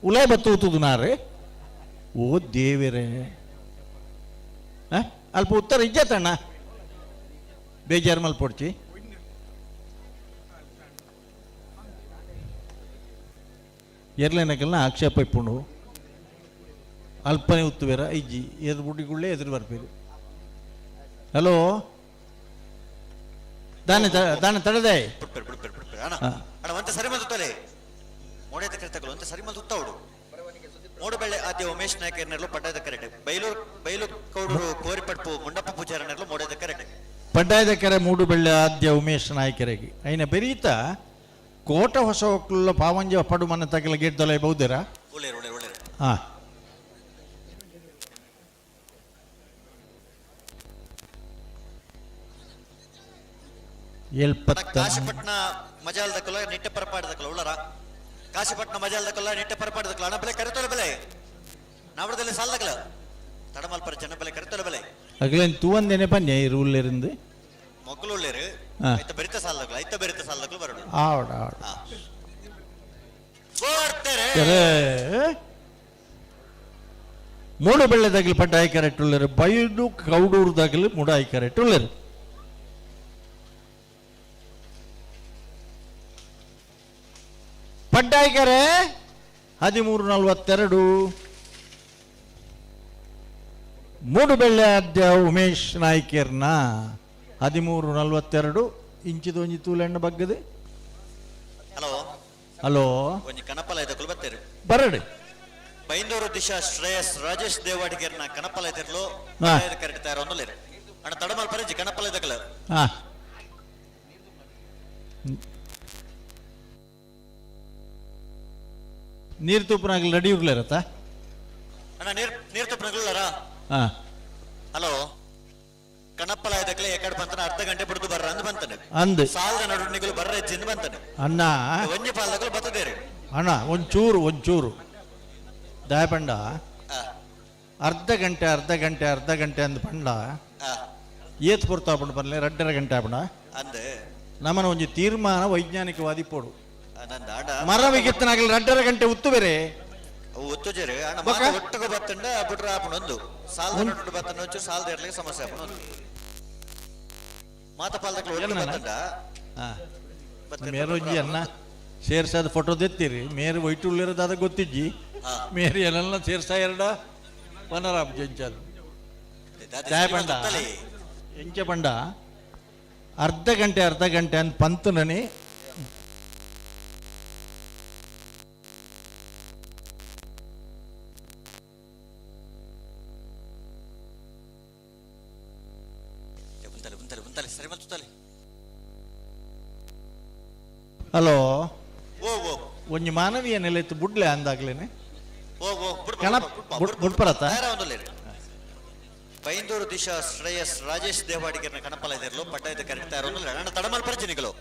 ಉಲಾಯ್ ಬತ್ತು ಊತುದು ನಾರೆ ಓ ದೇವರೇ ಅಲ್ಪ ಉತ್ತರ ಇಜ್ಜತಣ್ಣ ಬೇಜಾರು ಮಲ್ಪೊಡ್ಚಿ ಎರ್ಲೇನಕಲ್ನ ಆಕ್ಷೇಪ ಇಪ್ಪುಂಡು ಅಲ್ಪನೆ ಉತ್ತುವೇರ ಇಜ್ಜಿ ಎದುರು ಬುಡ್ಡಿಗುಳ್ಳೇ ಎದುರು ಬರ್ಪೇರು. ಹಲೋ ದಾನೆ ದಾನೆ ತಡೆದೆ ಅಣ್ಣ ಒಂತೆ ಸರಿ ಮಲ್ತುತ್ತಲೆ ಮೋಡೈತ ಕರೆತಗಳು ಒಂತೆ ಸರಿ ಮಲ್ತುತ್ತ ಉಡು. ಮೂಡಬೆಳ್ಳೆ ಆದ್ಯ ಉಮೇಶ್ ನಾಯಕರ್ನೆಲ್ಲ ಪಡ್ಡಾಯದ ಕರೆಕ್ಟ್, ಬೈಲೂರು ಬೈಲು ಕೌಡೂರು ಕೋರಿಪಟ್ಪು ಮುಂಡಪ್ಪ ಪೂಜಾರನೆಲ್ಲ ಮೋಡೈದ ಕರೆಕ್ಟ್. ಪಡ್ಡಾಯದ ಕರೆ ಮೂಡುಬೆಳ್ಳೆ ಆದ್ಯ ಉಮೇಶ್ ನಾಯಕರಿಗೆ ಐನ ಬೆರೀತ ಕೋಟ ಹೊಸ ಒಕ್ಕಲ ಪಾವಂಜ ಪಡು ಮನೆ ತಗಲ ಗೇಟ್ ದೊಲೆ ಬಹುದೇರಾ. ಹಾ ಕಾಶಿಪಟ್ನ ಮಜಾಲ್ದ ಕೊಲ ನಿಟ್ಟೆ ಪರಪಾಡದ ಕೊಲ ಉಳ್ಳರ ಕಾಶಿಪಟ್ನ ಮಜಾಲ್ದ ಕೊಲ ನಿಟ್ಟೆ ಪರಪಾಡದ ಕೊಲ ಅಣ್ಣ ಬೆಲೆ ಕರೆತೋಲೆ ಬೆಲೆ ನಾವಡದಲ್ಲಿ ಸಾಲದಗಲ ತಡಮಲ್ಪರ ಚೆನ್ನಬಲೆ ಕರ್ತಲ ಬಲೆ ಅಗಲೇನ್ ತೂವಂದೇನೆ ಪನ್ಯ ಈ ರೂಲ್ಲೇರಿಂದ ಮೊಕ್ಕಲು ಉಳ್ಳೇರು ಐತ ಬೆರಿತ ಸಾಲದಗಲ ಐತ ಬೆರಿತ ಸಾಲದಗಲು ಬರಡು ಆವಡ ಆವಡ ಮೂಡು ಬೆಳ್ಳೆದಾಗಲಿ ಪಡ್ಡಾಯಿ ಕರೆಕ್ಟ್ ಉಳ್ಳೇರು ಬೈದು ಕೌಡೂರ್ದಾಗಲಿ ಮುಡಾಯಿ ಕರೆಕ್ಟ್ ಉಳ್ಳೇರು ಪಡ್ಡಾಯ್ಕರೆ 13:42 ಮೂಡುಬೆಳ್ಳೆ ಆದ್ಯ ಉಮೇಶ್ ನಾಯ್ಕರ್ನ 13:42 ಇಂಚಿದ ಒಂಜಿ ತೂಲೆಣ್ಣ ಬಗ್ಗದೆ. ಹಲೋ ಹಲೋ ಒಂಜಿ ಕನಪಲ ಇದಕ್ಕಲು ಬತ್ತೇರು ಬರಡಿ. ಬೈಂದೂರು ದಿಶಾ ಶ್ರೇಯಸ್ ರಾಜೇಶ್ ದೇವಾಡಿಗರ್ನ ಕನಪಲ ಇದಿರ್ಲು ಕರೆಕ್ಟ್ ತಯಾರು ಒಂದುಲೇರು ಅಣ್ಣ ತಡಮಲ್ ಪರಂಜಿ ಕನಪಲ ಇದಕ್ಕಲ. ನೀರು ತುಪ್ಪನಾಗಲಿ ರೆಡಿ ಇರ್ಲಿರತ್ತ ಅಣ್ಣ ನೀರ್ ನೀರ್ ತುಪ್ಪನಾಗ್ಲಾರ. ಹಲೋ ಕಣಪ್ಪಲ ಇದಕ್ಕೆ ಎಕಡೆ ಬಂತಾನೆ ಅರ್ಧ ಗಂಟೆ ಬಿಡ್ದು ಬರ್ರ ಅಂದ್ ಬಂತಾನೆ ಅಂದ್ ಸಾಲದ ನಡು ನಿಗಲು ಬರ್ರ ಹೆಚ್ಚಿಂದ ಬಂತಾನೆ ಅಣ್ಣ ಒಂಜಿ ಪಾಲದಗಳು ಬರ್ತದೇರಿ ಅಣ್ಣ ಒಂಚೂರು ಒಂಚೂರು ದಯಪಂಡ ಅರ್ಧ ಗಂಟೆ ಅರ್ಧ ಗಂಟೆ ಅರ್ಧ ಗಂಟೆ ಅಂದ್ ಪಂಡ ಏತ್ ಪೊರ್ತು ಆಪಂಡ ಪನ್ಲೆ ರಡ್ಡರ ಗಂಟೆ ಆಪಂಡ ಅಂದ್ ನಮ್ಮನ ಒಂಜಿ ತೀರ್ಮಾನ ವೈಜ್ಞಾನಿಕವಾದಿ ಪೋಡು ಮರ ವಿಗಿತ್ತನಾಗಲಿ ರಡ್ಡರ ಗಂಟೆ ಉತ್ತು ಬೇರೆ ಒತ್ತುಜೇರಿ ಅಣ್ಣ ಒಟ್ಟಿಗೆ ಬತ್ತಂಡ ಬಿಟ್ರ ಆಪಣ ಒಂದು ಸಾಲದ ನಡು ಬತ್ತಂಡ ಒಂಚೂರು ಸಾಲದ ಇರ್ಲಿಕ್ಕೆ ಸಮಸ್ಯೆ ಆಪಣ ಒಂದು ಮಾತ ಪಾಲದಗಳು ಒಟ್ಟಿಗೆ ಬತ್ತಂಡ ಮೇರೊಂಜಿ ಅನ್ನ ಸೇರ್ಸಾದ ಫೋಟೋ ದೆತ್ತೀರಿ ಮೇರು ವೈಟ್ ಉಳ್ಳಿರೋದಾದ ಗೊತ್ತಿಜ್ಜಿ ಮೇರು ಏನೆಲ್ಲ ಸೇರ್ಸಾ ಎರಡ ಪನರಾಮ್ ಜಂಚಾಲು ಪಂಡ ಎಂಚ ಪಂಡ ಅರ್ಧ ಗಂಟೆ ಅರ್ಧ ಗಂಟೆ ಅಂತ ಪಂತುನನಿ ಹಲೋ ಒಂಜಿ ಮಾನವೀಯ ನೆಲೆತ್ತು ಬುಡ್ಲೆ ಅಂದಾಗ್ಲೇನೆ ಬುಡ್ಪರತ್ತ ಬೈಂದೂರು ದಿಶಾ ಶ್ರೇಯಸ್ ರಾಜೇಶ್ ದೇವಾಡಿಗರ್ನ ಕಣಪಲ ಇದಿರಲು ಪಡ್ಡಾಯ್ದ ಕರೆಕ್ಟ್ ತಯಾರು ಅಣ್ಣ ತಡಮಲ್ ಪರಿಚನಿಗಳು.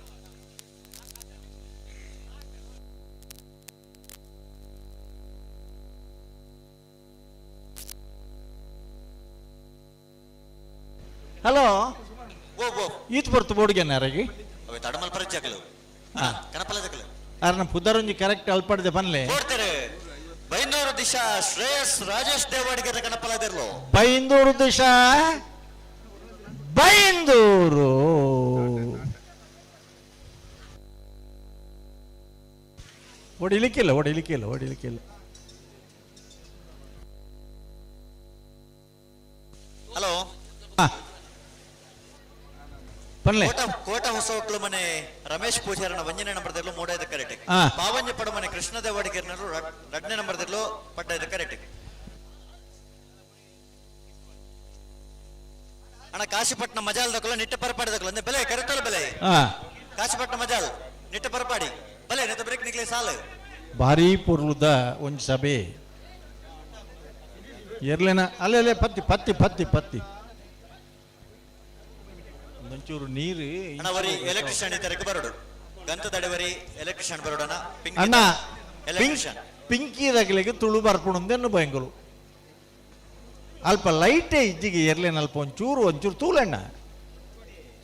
ಹಲೋ ಈತ್ ಬರ್ತು ಬೋರ್ಡ್ಗೆ ಯಾರಿಗೆ ತಡಮಲ್ ಪರಿಚಯಗಳು ಅರ್ನ ಪುದರೊಂಜಿ ಕರೆಕ್ಟ್ ಅಲ್ಪಡ್ದೆ ಪನ್ಲೆ ಬೈಂದೂರು ದಿಶಾ ಶ್ರೇಯಸ್ ರಾಜೇಶ್ ದೇವಾಡಿಗರ ಕಣಪಲ ಇದಿರಲು ಬೈಂದೂರು ದಿಶಾ ಬೈಂದೂರು ಹೊಡಿಲಿಕ್ಕಿಲ್ಲ ಹೊಡಿಲಿಕ್ಕಿಲ್ಲ ಹೊಡಿಲಿಕ್ಕಿಲ್ಲ. ಹಲೋ ಕೋಟ ಹೊಸವಕ್ಲು ಮನೆ ರಮೇಶ್ ಪೂಜಾರನ ಒಂದನೇ ನಂಬರ್ ದಿರ್ಲು ಮೂಡೈದ ಕರೆಕ್ಟ್. ಪಾವಂಜಿ ಪಡ ಮನೆ ಕೃಷ್ಣ ದೇವಾಡಿಗರ್ನರು ಎರಡನೇ ನಂಬರ್ ದಿರ್ಲು ಪಡ್ಡೈದ ಕರೆಕ್ಟ್. ಅಣ್ಣ ಕಾಶಿಪಟ್ಟಣ ಮಜಾಲ್ ದಕ್ಕಲ ನಿಟ್ಟ ಪರಪಾಡಿ ದಕ್ಕಲ ಅಂದ್ರೆ ಬೆಲೆ ಕರೆತಲ್ಲ ಬೆಲೆ ಕಾಶಿಪಟ್ಟಣ ಮಜಾಲ್ ನಿಟ್ಟ ಪರಪಾಡಿ ಬಲೆ ನೆತ್ತ ಬ್ರೇಕ್ ನಿಕ್ಲೆ ಸಾಲು ಭಾರಿ ಪೊರ್ಲುದ ಒಂಜಿ ಸಭೆ ಎರ್ಲೆನ ಅಲ್ಲೇ ಅಲ್ಲೇ ಪತ್ತಿ ಪತ್ತಿ ಪತ್ತಿ ಪತ್ತಿ ಒಂಚೂರು ನೀರು ಎಲೆಕ್ಟ್ರಿಷಿಯನ್ ಇತರಕ್ಕೆ ಬರೋಡು ಗಂತದಡೆವರಿ ಎಲೆಕ್ಟ್ರಿಷಿಯನ್ ಬರೋಡಣ ಅಣ್ಣ ಪಿಂಕಿ ದಗಲಿಗೆ ತುಳು ಬರ್ಪುಣಂದೆನ್ನು ಬಯಂಗಲು ಅಲ್ಪ ಲೈಟೇ ಇಜ್ಜಿಗೆ ಎರ್ಲೇನ ಅಲ್ಪ ಒಂಚೂರು ಒಂಚೂರು ತೂಲಣ್ಣ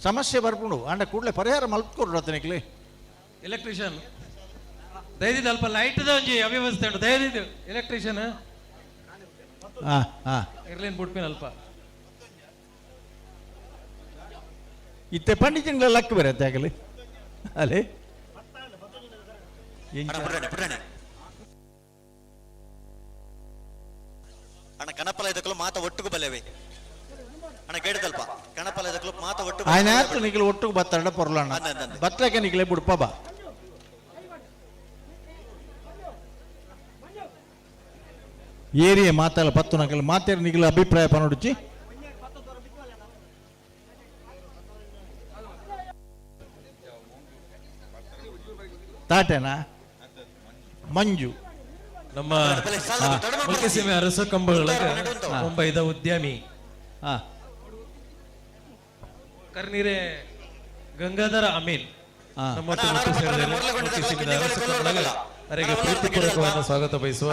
ಸಮಸ್ಯೆ ಬರ್ಪುಂಡು ಅಂಡ ಕೂಡಲೇ ಪರಿಹಾರ ಮಲ್ಕೊಡ್ರು ಅತನಿಕ್ಲಿ ಎಲೆಕ್ಟ್ರಿಷಿಯನ್ ದಯದಿದ್ದು ಅಲ್ಪ ಲೈಟ್ದ ಒಂಜಿ ಅವ್ಯವಸ್ಥೆ ಉಂಟು ದಯದಿದ್ದು ಎಲೆಕ್ಟ್ರಿಷಿಯನ್ ಹಾ ಹಾ ಇರ್ಲೇನ್ ಬುಟ್ಪಿನ ಅಲ್ಪ ಇತ್ತೆ ಪಂಡಿತಿಂಗಳ ಲಕ್ ಬೇರೆ ಆಗಲಿ ಅಲ್ಲಿ ಅಣ್ಣ ಕಣಪಲ ಇದಕ್ಕಲು ಮಾತ ಒಟ್ಟುಗು ಬಲ್ಲೆವೆ ಅಣ್ಣ ಗೇಡದಲ್ಪ ಕಣಪಲ ಇದಕ್ಕಲು ಮಾತ ಒಟ್ಟು ಆಯ್ನಾತು ನಿಗಲು ಒಟ್ಟುಗು ಬತ್ತಾಡ ಪೊರ್ಲಣ್ಣ ಬತ್ತಲಕ್ಕೆ ನಿಗಲೆ ಬುಡ್ಪ ಬಾ ಏರಿಯ ಮಾತಲ್ಲ ಪತ್ತು ನಕಲು ಮಾತೇರು ನಿಗಲ ಅಭಿಪ್ರಾಯ ಪನೊಡುಚಿ ತಾಟೇನಾ ಮಂಜು ನಮ್ಮ ಮುಲ್ಕಿ ಸೀಮೆ ಅರಸು ಕಂಬಗಳಿಗೆ ಮುಂಬೈದ ಉದ್ಯಮಿ ಕರ್ನೀರೆ ಗಂಗಾಧರ ಅಮೀನ್ ನಮ್ಮ ಸೇರಿದ್ದಾರೆ. ಮುಲ್ಕಿ ಸೀಮೆದ ಅರಸು ಕಂಬಳಗ ಅರೆಗೆ ಪ್ರೀತಿಪೂರ್ವಕವಾದ ಸ್ವಾಗತ ಬಯಸುವ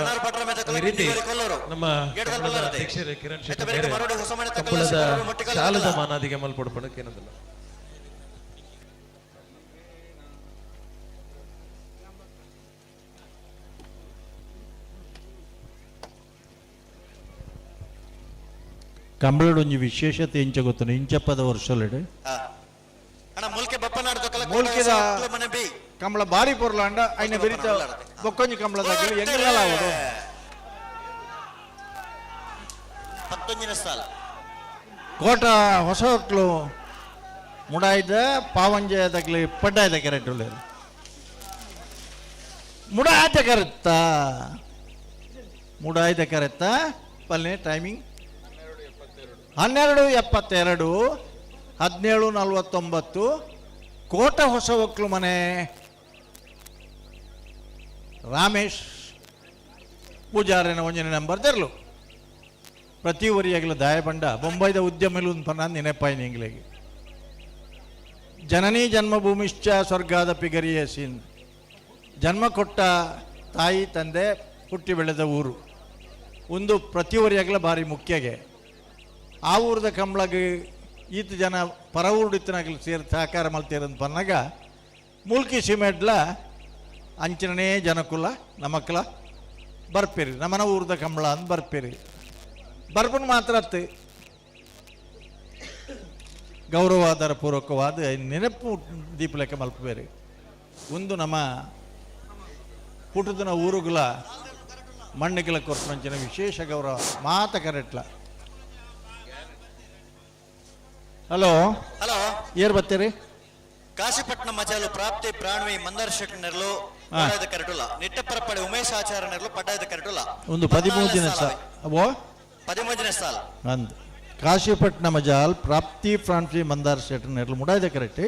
ಈ ರೀತಿ ನಮ್ಮ ಕಂಬಳದ ಅಧ್ಯಕ್ಷರು ಕಿರಣ್ ಶೆಟ್ಟಿ ಮೇರೆ ಕಂಬಳದ ಶಾಲದ ಮಾನಾದಿಗೆ ಮಲ್ಪೊಡ್ಪಣಕ್ಕೆ ಏನಂದಿಲ್ಲ. ಕಂಬಳಡೊಂಜಿ ವಿಶೇಷತೆ ಇಂಚ ಗೊತ್ತುಂಡು ಇಂಚಪ್ಪದ ವರ್ಷಲೆಡ್ ಮೂಲ್ಕಿದ ಕಂಬಳ ಬಾರಿ ಪೊರ್ಲಾಂಡ ಐನ ಬೆರಿತ ಬೊಕ್ಕೊಂಜಿ ಕಂಬಳದಾಗ ಎಂಗಲ ಆವಡು. ಪತ್ತೊಂಜಿನ ಸಾಲ. ಕೋಟ ಹೊಸ ಹೋಟ್ಲು ಮುಡಾಯ್ದ ಪಾವಂಜೆ ತಗ್ಲಿ ಪಡ್ಡಾಯ್ದ ಕೆರೆಟ್ ಉಳ್ಳೇರು. ಮುಡಾಯ್ದ ಕರೆತ್ತ ಮುಡಾಯ್ದ ಕರೆತ್ತ ಪಲ್ಲೆ ಟೈಮಿಂಗ್ 12:72 17:49 ಕೋಟ ಹೊಸ ಒಕ್ಲು ಮನೆ ರಾಮೇಶ್ ಪೂಜಾರಿನ ಒಂಜನೇ ನಂಬರ್ ತೆರಲು. ಪ್ರತಿ ಒರಿಯಾಗಲ ದಾಯಬಂಡ ಬೊಂಬೈದ ಉದ್ಯಮಿಲು ಪನ್ನ ನೆನಪಾಯಿನ ಇಂಗ್ಲಿಗೆ. ಜನನಿ ಜನ್ಮಭೂಮಿಶ್ಚ ಸ್ವರ್ಗಾದ ಪಿಗರಿಯಸಿನ್. ಜನ್ಮ ಕೊಟ್ಟ ತಾಯಿ ತಂದೆ ಹುಟ್ಟಿ ಬೆಳೆದ ಊರು ಒಂದು ಪ್ರತಿ ಒರಿಯಾಗಲ ಭಾರಿ ಮುಖ್ಯಗೆ. ಆ ಊರದ ಕಂಬಳಗೆ ಈತ ಜನ ಪರ ಊರುಡಿತ್ತನಾಗಲಿ ಸೇರಿ ಸಹಕಾರ ಮಲ್ತೀರಂತ ಪನ್ನಾಗ ಮೂಲ್ಕಿ ಸಿಮೆಡ್ಲ ಅಂಚನೇ ಜನಕುಲ ನಮಕ್ಲ ಬರ್ಪೇರಿ ನಮ್ಮನ ಊರದ ಕಂಬಳ ಅಂತ ಬರ್ಪೇರಿ ಬರ್ಪನ್ ಮಾತ್ರ ಅತ್ತೆ ಗೌರವಾದರ ಪೂರ್ವಕವಾದ ನೆನಪು ದೀಪಲೆಕ್ಕ ಮಲ್ಪಬೇರಿ. ಒಂದು ನಮ್ಮ ಪುಟದನ ಊರುಗಳ ಮಣ್ಣಿಗಳ ಕೊರ್ಪಂಚಿನ ವಿಶೇಷ ಗೌರವ ಮಾತ ಕರೆಟ್ಲ. ಹಲೋ ಹಲೋ ಏರ್ ಬರ್ತೀರಿ? ಕಾಶಿಪಟ್ಟಣ ಮಜಾಲು ಪ್ರಾಪ್ತಿ ಪ್ರಾಣ್ವಿ ಮಂದಾರ್ ಶೆಟ್ಟಿ ನೆರಳು ಪಡ್ಡಾಯದ ಕರೆಟುಲ ನಿಟ್ಟಪರಪಡೆ ಉಮೇಶ್ ಆಚಾರ್ಯ ನೆರಳು ಪಡ್ಡಾಯದ ಕರೆಟುಲ. ಒಂದು 13 ದಿನ ಓ 13ನೇ ಸಾಲ ಅಂದ್ ಕಾಶಿಪಟ್ಟಣ ಮಜಾಲ್ ಪ್ರಾಪ್ತಿ ಪ್ರಾಣ್ವಿ ಮಂದಾರ್ ಶೆಟ್ಟಿ ನೆರಳು ಮುಡಾಯದ ಕರೆಕ್ಟ್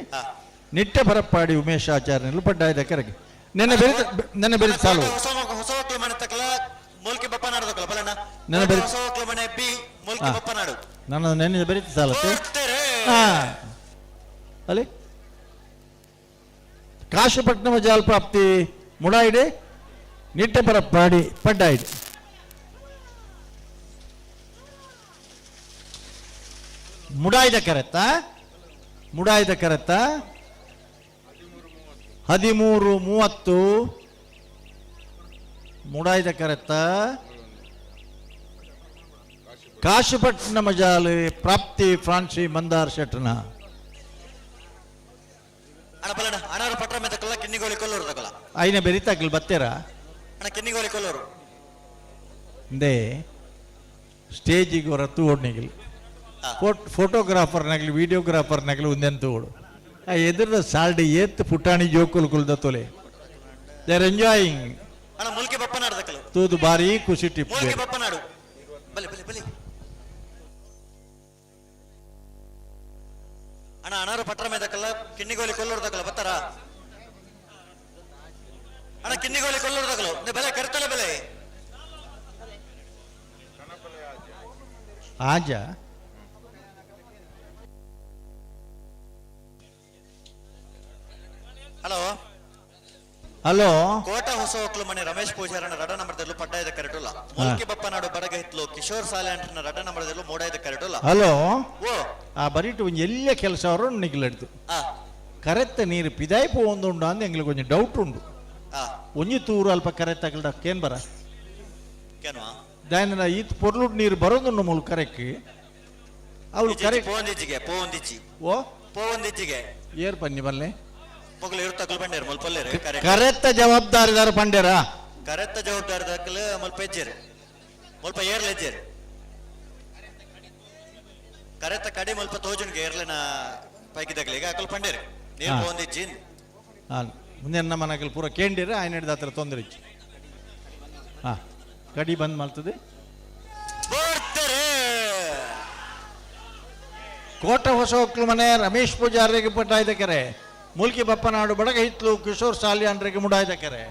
ನಿಟ್ಟಪರಪ್ಪಾಡಿ ಉಮೇಶ್ ಆಚಾರ್ಯ ನೆರಳು ಪಡ್ಡಾಯದ ಕರೆಕ್ಟ್. ನೆನ್ನೆ ಬೆರಿ ನೆನ್ನೆ ಬೆರಿ ಸಾಲು ಹೊಸ ಒಕ್ಲು ಮನೆ ತಕಲ ಮೂಲ್ಕಿ ಬಪ್ಪನಾಡು ತಕಲ ಬಲಣ್ಣ ನೆನ್ನೆ ಬೆರಿ ಹೊಸ ಒಕ್ಲು ಮನೆ ಬಿ ಮೂಲ್ಕಿ ಬಪ್ಪನಾಡು ನನ್ನ ನೆನ್ನೆ ಬೆರಿ ಸಾಲತ್ತೆ. ಅಲ್ಲಿ ಕಾಶಿಪಟ್ಟಣ ಮಜಾಲ್ ಪ್ರಾಪ್ತಿ ಮುಡಾಯಿಡೆ ನಿಟ್ಟಪರಪ್ಪಾಡಿ ಪಡ್ಡಾಯಿಡೆ. ಮುಡಾಯ್ದ ಕರೆತ್ತ ಮುಡಾಯ್ದ ಕರೆತ್ತ 13:30 ಮುಡಾಯ್ದ ಕರೆತ್ತ ಕಾಶಿಪಟ್ಟಣ ಮಜಾಲ್ ಪ್ರಾಪ್ತಿ ಫ್ರಾನ್ಸಿ ಮಂದಾರ್ ಶೆಟ್ಟನ. ಐನ ಬೆರಿತಾಕಲ್ ಬತ್ತೀರಾ? ಇಂದೇ ಸ್ಟೇಜಿಗೆ ಹೊರ ತೂವೊಡ್ನಿಗಿಲ್ ಫೋಟೋಗ್ರಾಫರ್ನಾಗಲಿ ವಿಡಿಯೋಗ್ರಾಫರ್ನಾಗಲಿ ಒಂದೆಂತ ಓಡು ಆ ಎದುರದ ಸಾಲ್ಡಿ ಏತ್ ಪುಟಾಣಿ ಜೋಕುಲು ಕುಲ್ದ ತೊಲೆ they are enjoying. ತೂದು ಬಾರಿ ಖುಷಿ ಟಿಪ್. ಅಣ್ಣ ಅನಾರು ಪಟ್ರ ಮೇದಕಲ್ಲ ಕಿನ್ನಿಗೋಲಿ ಕೊಲ್ಲೂರು ತಕಲ ಬತ್ತಾರ ಅಣ್ಣ ಕಿನ್ನಿಗೋಲಿ ಕೊಲ್ಲೂರು ತಕಲು ಬೆಲೆ ಕರ್ತಲೆ ಬೆಲೆ ಆಜ ಹಲೋ ಹಲೋ ಕೋಟ ಹೊಸ ಒಕ್ಲು ಮನೆ ರಮೇಶ್ ಪೂಜಾರನ ರಡ ನಂಬರ್ದಲ್ಲೂ ಪಡ್ಡಾಯದ ಕರೆಟುಲ್ಲ ಮುಲ್ಕಿ ಬಪ್ಪನಾಡು ಬಡಗ ಹಿತ್ಲು ಕಿಶೋರ್ ಸಾಲ್ಯಾಂಟ್ರನ ರಡ ನಂಬರ್ದಲ್ಲೂ ಮೋಡಾಯದ ಕರೆಟುಲ್ಲ. ಹಲೋ ಓ ಆ ಬರೀಟು ಒಂಜಿ ಎಲ್ಲ ಕೆಲಸ ಅವರು ನಿಗ್ಲಡ್ದು ಕರೆತ್ತ ನೀರು ಪಿದಾಯಿ ಪೋವೊಂದುಂಡು ಅಂದ್ ಎಂಗ್ಲಿಗೆ ಒಂಜಿ ಡೌಟ್ ಉಂಡು. ಒಂಜಿ ತೂರು ಅಲ್ಪ ಕರೆತ್ತ ಕೇನ್ ಬರ ದಾಯನ ಈತ್ ಪೊರ್ಲುಡ್ ನೀರು ಬರೋದುಂಡು ಮೂಲು ಕರೆಕ್ ಅವಳು ಕರೆ ಪೋವಂದಿಜ್ಜಿಗೆ ಪೋವಂದಿಜ್ಜಿ ಓ ಪೋವಂದಿಜ್ಜಿಗೆ ಏರ್ ಪನ್ನಿ ಬಲ್ಲೆ ಕರೆತ್ತ ಜವಾಬ್ದಾರಿದಾರ ಪಂಡ್ಯರ ಕರೆತ್ತ ಜವಾಬ್ದಾರಿ ದಾಖಲೆ ಮುಲ್ಪ ಹೆಜ್ಜೇರು ಮುಲ್ಪ ಏರ್ಲ ಹೆಜ್ಜೇರು ಕರೆತ್ತ ಕಡಿ ಮುಲ್ಪ ತೋಜುನ್ಗೆ ಏರ್ಲೆನ ಪೈಕಿ ದಗಲಿಗೆ ಅಕಲ್ ಪಂಡೇರು ನೀರು ಪೋವಂದಿಜ್ಜಿ. ಮುಂದೆ ನಮ್ಮ ಮನಕಲ್ ಪೂರ ಕೇಂಡಿರ ಆಯ್ನ ಹಿಡ್ದ ಹತ್ರ ತೊಂದರೆ ಇಚ್ಚಿ ಹಾ ಕಡಿ ಬಂದ್ ಮಾಡ್ತದೆ. ಕೋಟ ಹೊಸ ಒಕ್ಲು ಮನೆ ರಮೇಶ್ ಪೂಜಾರಿಗೆ ಪಟ್ಟಾಯ್ದ ಕೆರೆ ಮುಲ್ಕಿ ಬಪ್ಪನಾಡು ಬಡಗ ಹಿತ್ಲು ಕಿಶೋರ್ ಸಾಲಿಯಾನ್ರಿಗೆ ಮುಡಾಯ್ದ ಕೆರೆ.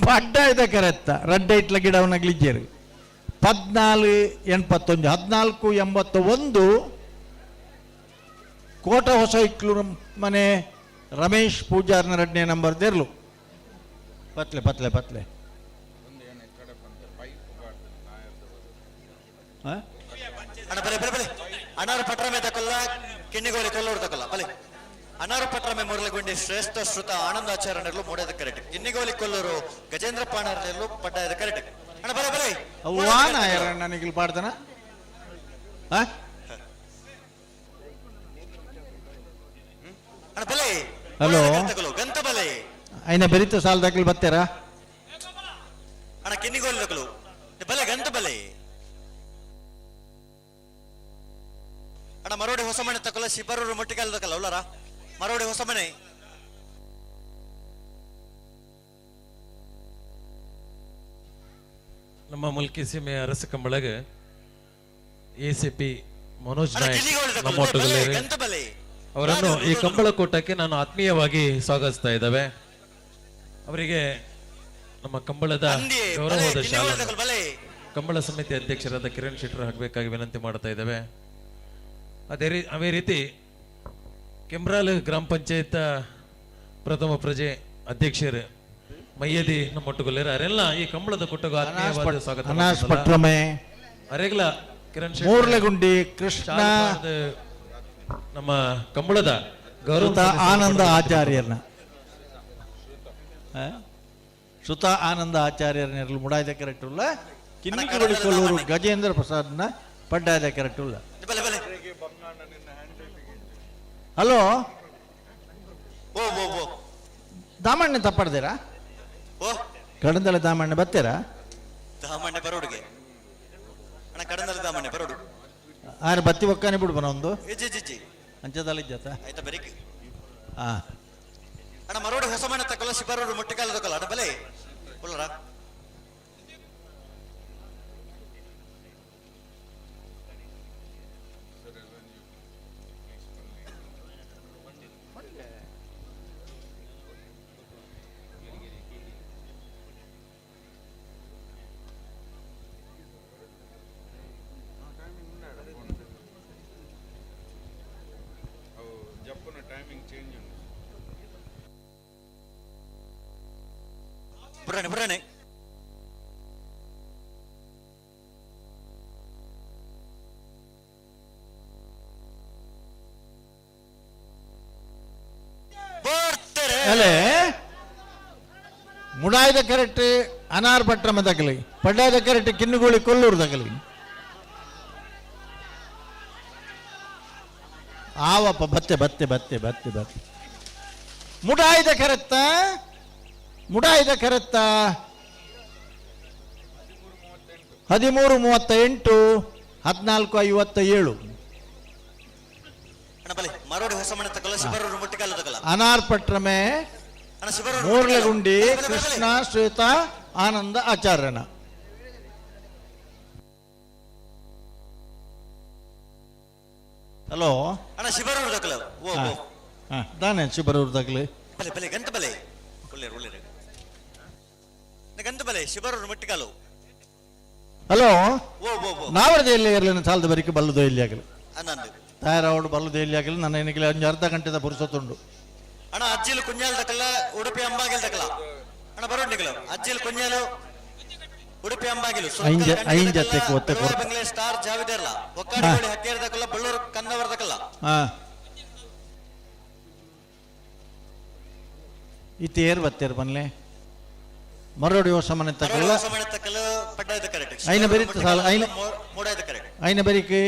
ಪಡ್ಡಾಯ್ದ ಕೆರೆತ್ತ ರಡ್ಡ ಇಟ್ಲ ಗಿಡವನ್ನ ಗ್ಲಿಜ್ಜೇರು 14 81 14 81 ಕೋಟ ಹೊಸ ಇಕ್ಲು ಮನೆ ರಮೇಶ್ ಪೂಜಾರ್ನ ಎರಡನೇ ನಂಬರ್ ದೇರ್ಲು. ಪತ್ಲೆ ಪತ್ಲೆ ಪತ್ಲೆ. ಅಣ್ಣ ಬಲೆ ಬಲೆ ಬಲೆ. ಅನಾರು ಪಟ್ರಮೆ ತಕೊಲ್ಲ ಕಿನ್ನಿಗೋಲಿ ಕೊಲ್ಲೂರು ತಕೊಲ್ಲ ಬಲೆ. ಅನಾರು ಪಟ್ರಮೆ ಮುರಳಗುಂಡಿ ಶ್ರೇಷ್ಠ ಶ್ರುತ ಆನಂದಾಚಾರ್ಯನರ್ಲು ಮೂಡೇದ ಕರೆಕ್ಟ್. ಕಿನ್ನಿಗೋಲಿ ಕೊಲ್ಲೂರು ಗಜೇಂದ್ರ ಪಾಣರ್ಲು ಪಡ್ಡಾಯದ ಕರೆಕ್ಟ್. ಅಣ್ಣ ಬಲೆ ಬಲೆ. ಅವ್ವಾನ ನನಗೆ ಪಾಡ್ದನ? ಅಣ್ಣ ಬಲೆ. ಹಲೋ. ಗಂತ ಬಲೆ. ಐನ ಬೆರಿತ ಸಾಲ ದಾಖಲು ಬರ್ತೀರಾ? ಅಣ್ಣ ಕಿನ್ನಿಗೋಲಿ ತಕೊಲು ಬಲೆ ಗಂತ ಬಲೆ. ಅಣ್ಣ ಮರೋಡಿ ಹೊಸಮನೆ ತಕೊಲ್ಲ ಶಿಬರೂರು ಮೊಟ್ಟಿಗಾಲ ತಕೊಲ್ಲ ಉಳ್ಳಾರ ಮರೋಡಿ ಹೊಸಮನೆ. ನಮ್ಮ ಮುಲ್ಕಿ ಸೀಮೆಯ ಅರಸ ಕಂಬಳಗ ಎ ಸಿ ಪಿ ಮನೋಜ್ ನಾಯಕ್ ನಮ್ಮ ಒಟ್ಟುಗಲ್ಲೇರಿ ಅವರನ್ನು ಈ ಕಂಬಳ ಕೂಟಕ್ಕೆ ನಾನು ಆತ್ಮೀಯವಾಗಿ ಸ್ವಾಗತಿಸ್ತಾ ಇದ್ದೇವೆ. ಅವರಿಗೆ ನಮ್ಮ ಕಂಬಳದ ಗೌರವದ ಶಾಲೆ ಕಂಬಳ ಸಮಿತಿ ಅಧ್ಯಕ್ಷರಾದ ಕಿರಣ್ ಶೆಟ್ಟರ್ ಹಾಕಬೇಕಾಗಿ ವಿನಂತಿ ಮಾಡ್ತಾ ಇದ್ದೇವೆ. ಅದೇ ರೀತಿ ಕೆಮ್ರಾಲ್ ಗ್ರಾಮ ಪಂಚಾಯತ್ ಪ್ರಥಮ ಪ್ರಜೆ ಅಧ್ಯಕ್ಷರು ಮಯ್ಯದಿ ನಮ್ಮ ಒಟ್ಟುಗೊಲ್ಲೇರು ಅವರೆಲ್ಲ ಈ ಕಂಬಳದ ಕೂಟಗೂ ಆತ್ಮೀಯವಾದ ಸ್ವಾಗತ. ಅನಾಶ್ ಪಟ್ರಮೆ, ಅರೆಗ್ಲ ಕಿರಣ್ ಶೆಟ್ಟರ್, ಮೂರ್ಲೆಗುಂಡಿ ಕೃಷ್ಣ, ನಮ್ಮ ಕಂಬಳದ ಗೌರವ ಆನಂದ ಆಚಾರ್ಯರ್ನ ಸುತ ಆನಂದ ಆಚಾರ್ಯರ್ನ ಮುಡಾಯ್ದ ಕರೆಕ್ಟ್ ಉಲ್ಲ. ಕಿನ್ನಿಗೋಳಿ ಕೊಲ್ಲೂರು ಗಜೇಂದ್ರ ಪ್ರಸಾದ್ನ ಪಡ್ಡಾಯ್ದ ಕರೆಕ್ಟ್ ಉಲ್ಲ. ಹಲೋ ದಾಮಣ್ಣ ತಪ್ಪಾಡ್ತೀರಾ? ಕಡಂದಲ ದಾಮಣ್ಣ ಬರ್ತೀರಾ? ದಾಮಣ್ಣ ಬರೋಡುಗೆ ಅಣ್ಣ, ಕಡಂದಲ ದಾಮಣ್ಣ ಬರೋಡು. ಆರು ಬತ್ತಿ ಒಕ್ಕಾನೆ ಬಿಡು ಬನ ಒಂದು ಅಂಚದಲ್ಲಿ ಇದ್ದಾತ ಆಯ್ತಾ ಬರೀಕ್. ಹಾ ಅಣ್ಣ ಮರೋಡು ಹೊಸಮನೆ ತಕೊಲ್ಲ ಶಿಬರೂರು ಮೊಟ್ಟಿಗಾಲ ತಕೊಲ್ಲ ಅಣ್ಣ ಬಲೆ ಉಳ್ಳಾರ. ಬುಡಣೆ ಬುಡಣೆ. ಅಲ್ಲೇ ಮುಡಾಯ್ದ ಕರೆಕ್ಟ್ ಅನಾರ್ ಪಟ್ರಮ ತಗಲಿ, ಪಡ್ಡಾಯ್ದ ಕರೆಕ್ಟ್ ಕಿನ್ನುಗೋಳಿ ಕೊಲ್ಲೂರು ತಗಲಿ. ಆವಪ್ಪ ಬತ್ತೆ ಬತ್ತೆ ಬತ್ತೆ ಬತ್ತೆ ಬತ್ತೆ. ಮುಡಾಯ್ದ ಕರೆತ್ತ ಮುಡಾಯ್ದ ಕರೆತ್ತ 13:38 14:57. ಅನಾರ್ ಪಟ್ರಮೆ ಮೂರ್ಲಗುಂಡಿ ಕೃಷ್ಣ ಶ್ವೇತಾ ಆನಂದ ಆಚಾರ್ಯನ. ಹಲೋ ದಾನೆ ಶಿಬರೂರು ತಗಲಿ. ಹಲೋ ನಾವರದು ಎಲ್ಲಿ ಇರಲಿ ಸಾಲದ ಬರಿಕೆ ಬಲ್ಲದು ಎಲ್ಲಿ ಆಗಲಿ ತಯಾರಾವಡು ಬಲ್ಲದು ಎಲ್ಲಿ ಆಗಲಿ ನನ್ನ ಏನಕ್ಕೆ ಒಂದು ಅರ್ಧ ಗಂಟೆದ ಪುರುಸೊತ್ತುಂಡು. ಅಣ್ಣ ಅಜ್ಜಿಲು ಕುഞ്ഞാಲ್ ತಕಲ್ಲ ಉಡುಪಿ ಅಂಬಾಗಿಲ್ ತಕಲ್ಲ ಅಣ್ಣ ಬರೋಡ್ ನಿಗಳು ಅಜ್ಜಿಲು ಕುഞ്ഞಾಲು ಉಡುಪಿ ಅಂಬಾಗಿಲು ಐಂಜತ್ತೆಕ್ ಒತ್ತೆ ಕೊರ್ತ ಬಂಗ್ಲೆ ಸ್ಟಾರ್ ಜಾವಿದೆರ್ಲ ಒಕ್ಕಾಡಿಗೋಳಿ ಹಕ್ಕೇರ್ ತಕಲ್ಲ ಬಳ್ಳೂರು ಕನ್ನವರ ತಕಲ್ಲ. ಇತ್ತೆ ಏರ್ ಬತ್ತೇರ್ ಬನ್ಲೆ ಮರೋಡಿ ಹೊಸ ಮನೆ ತಕಲ್ಲ ಐನ ಬೆರಿತ ಸಾಲ ಐನ ಐನ ಬೆರಿಕೆ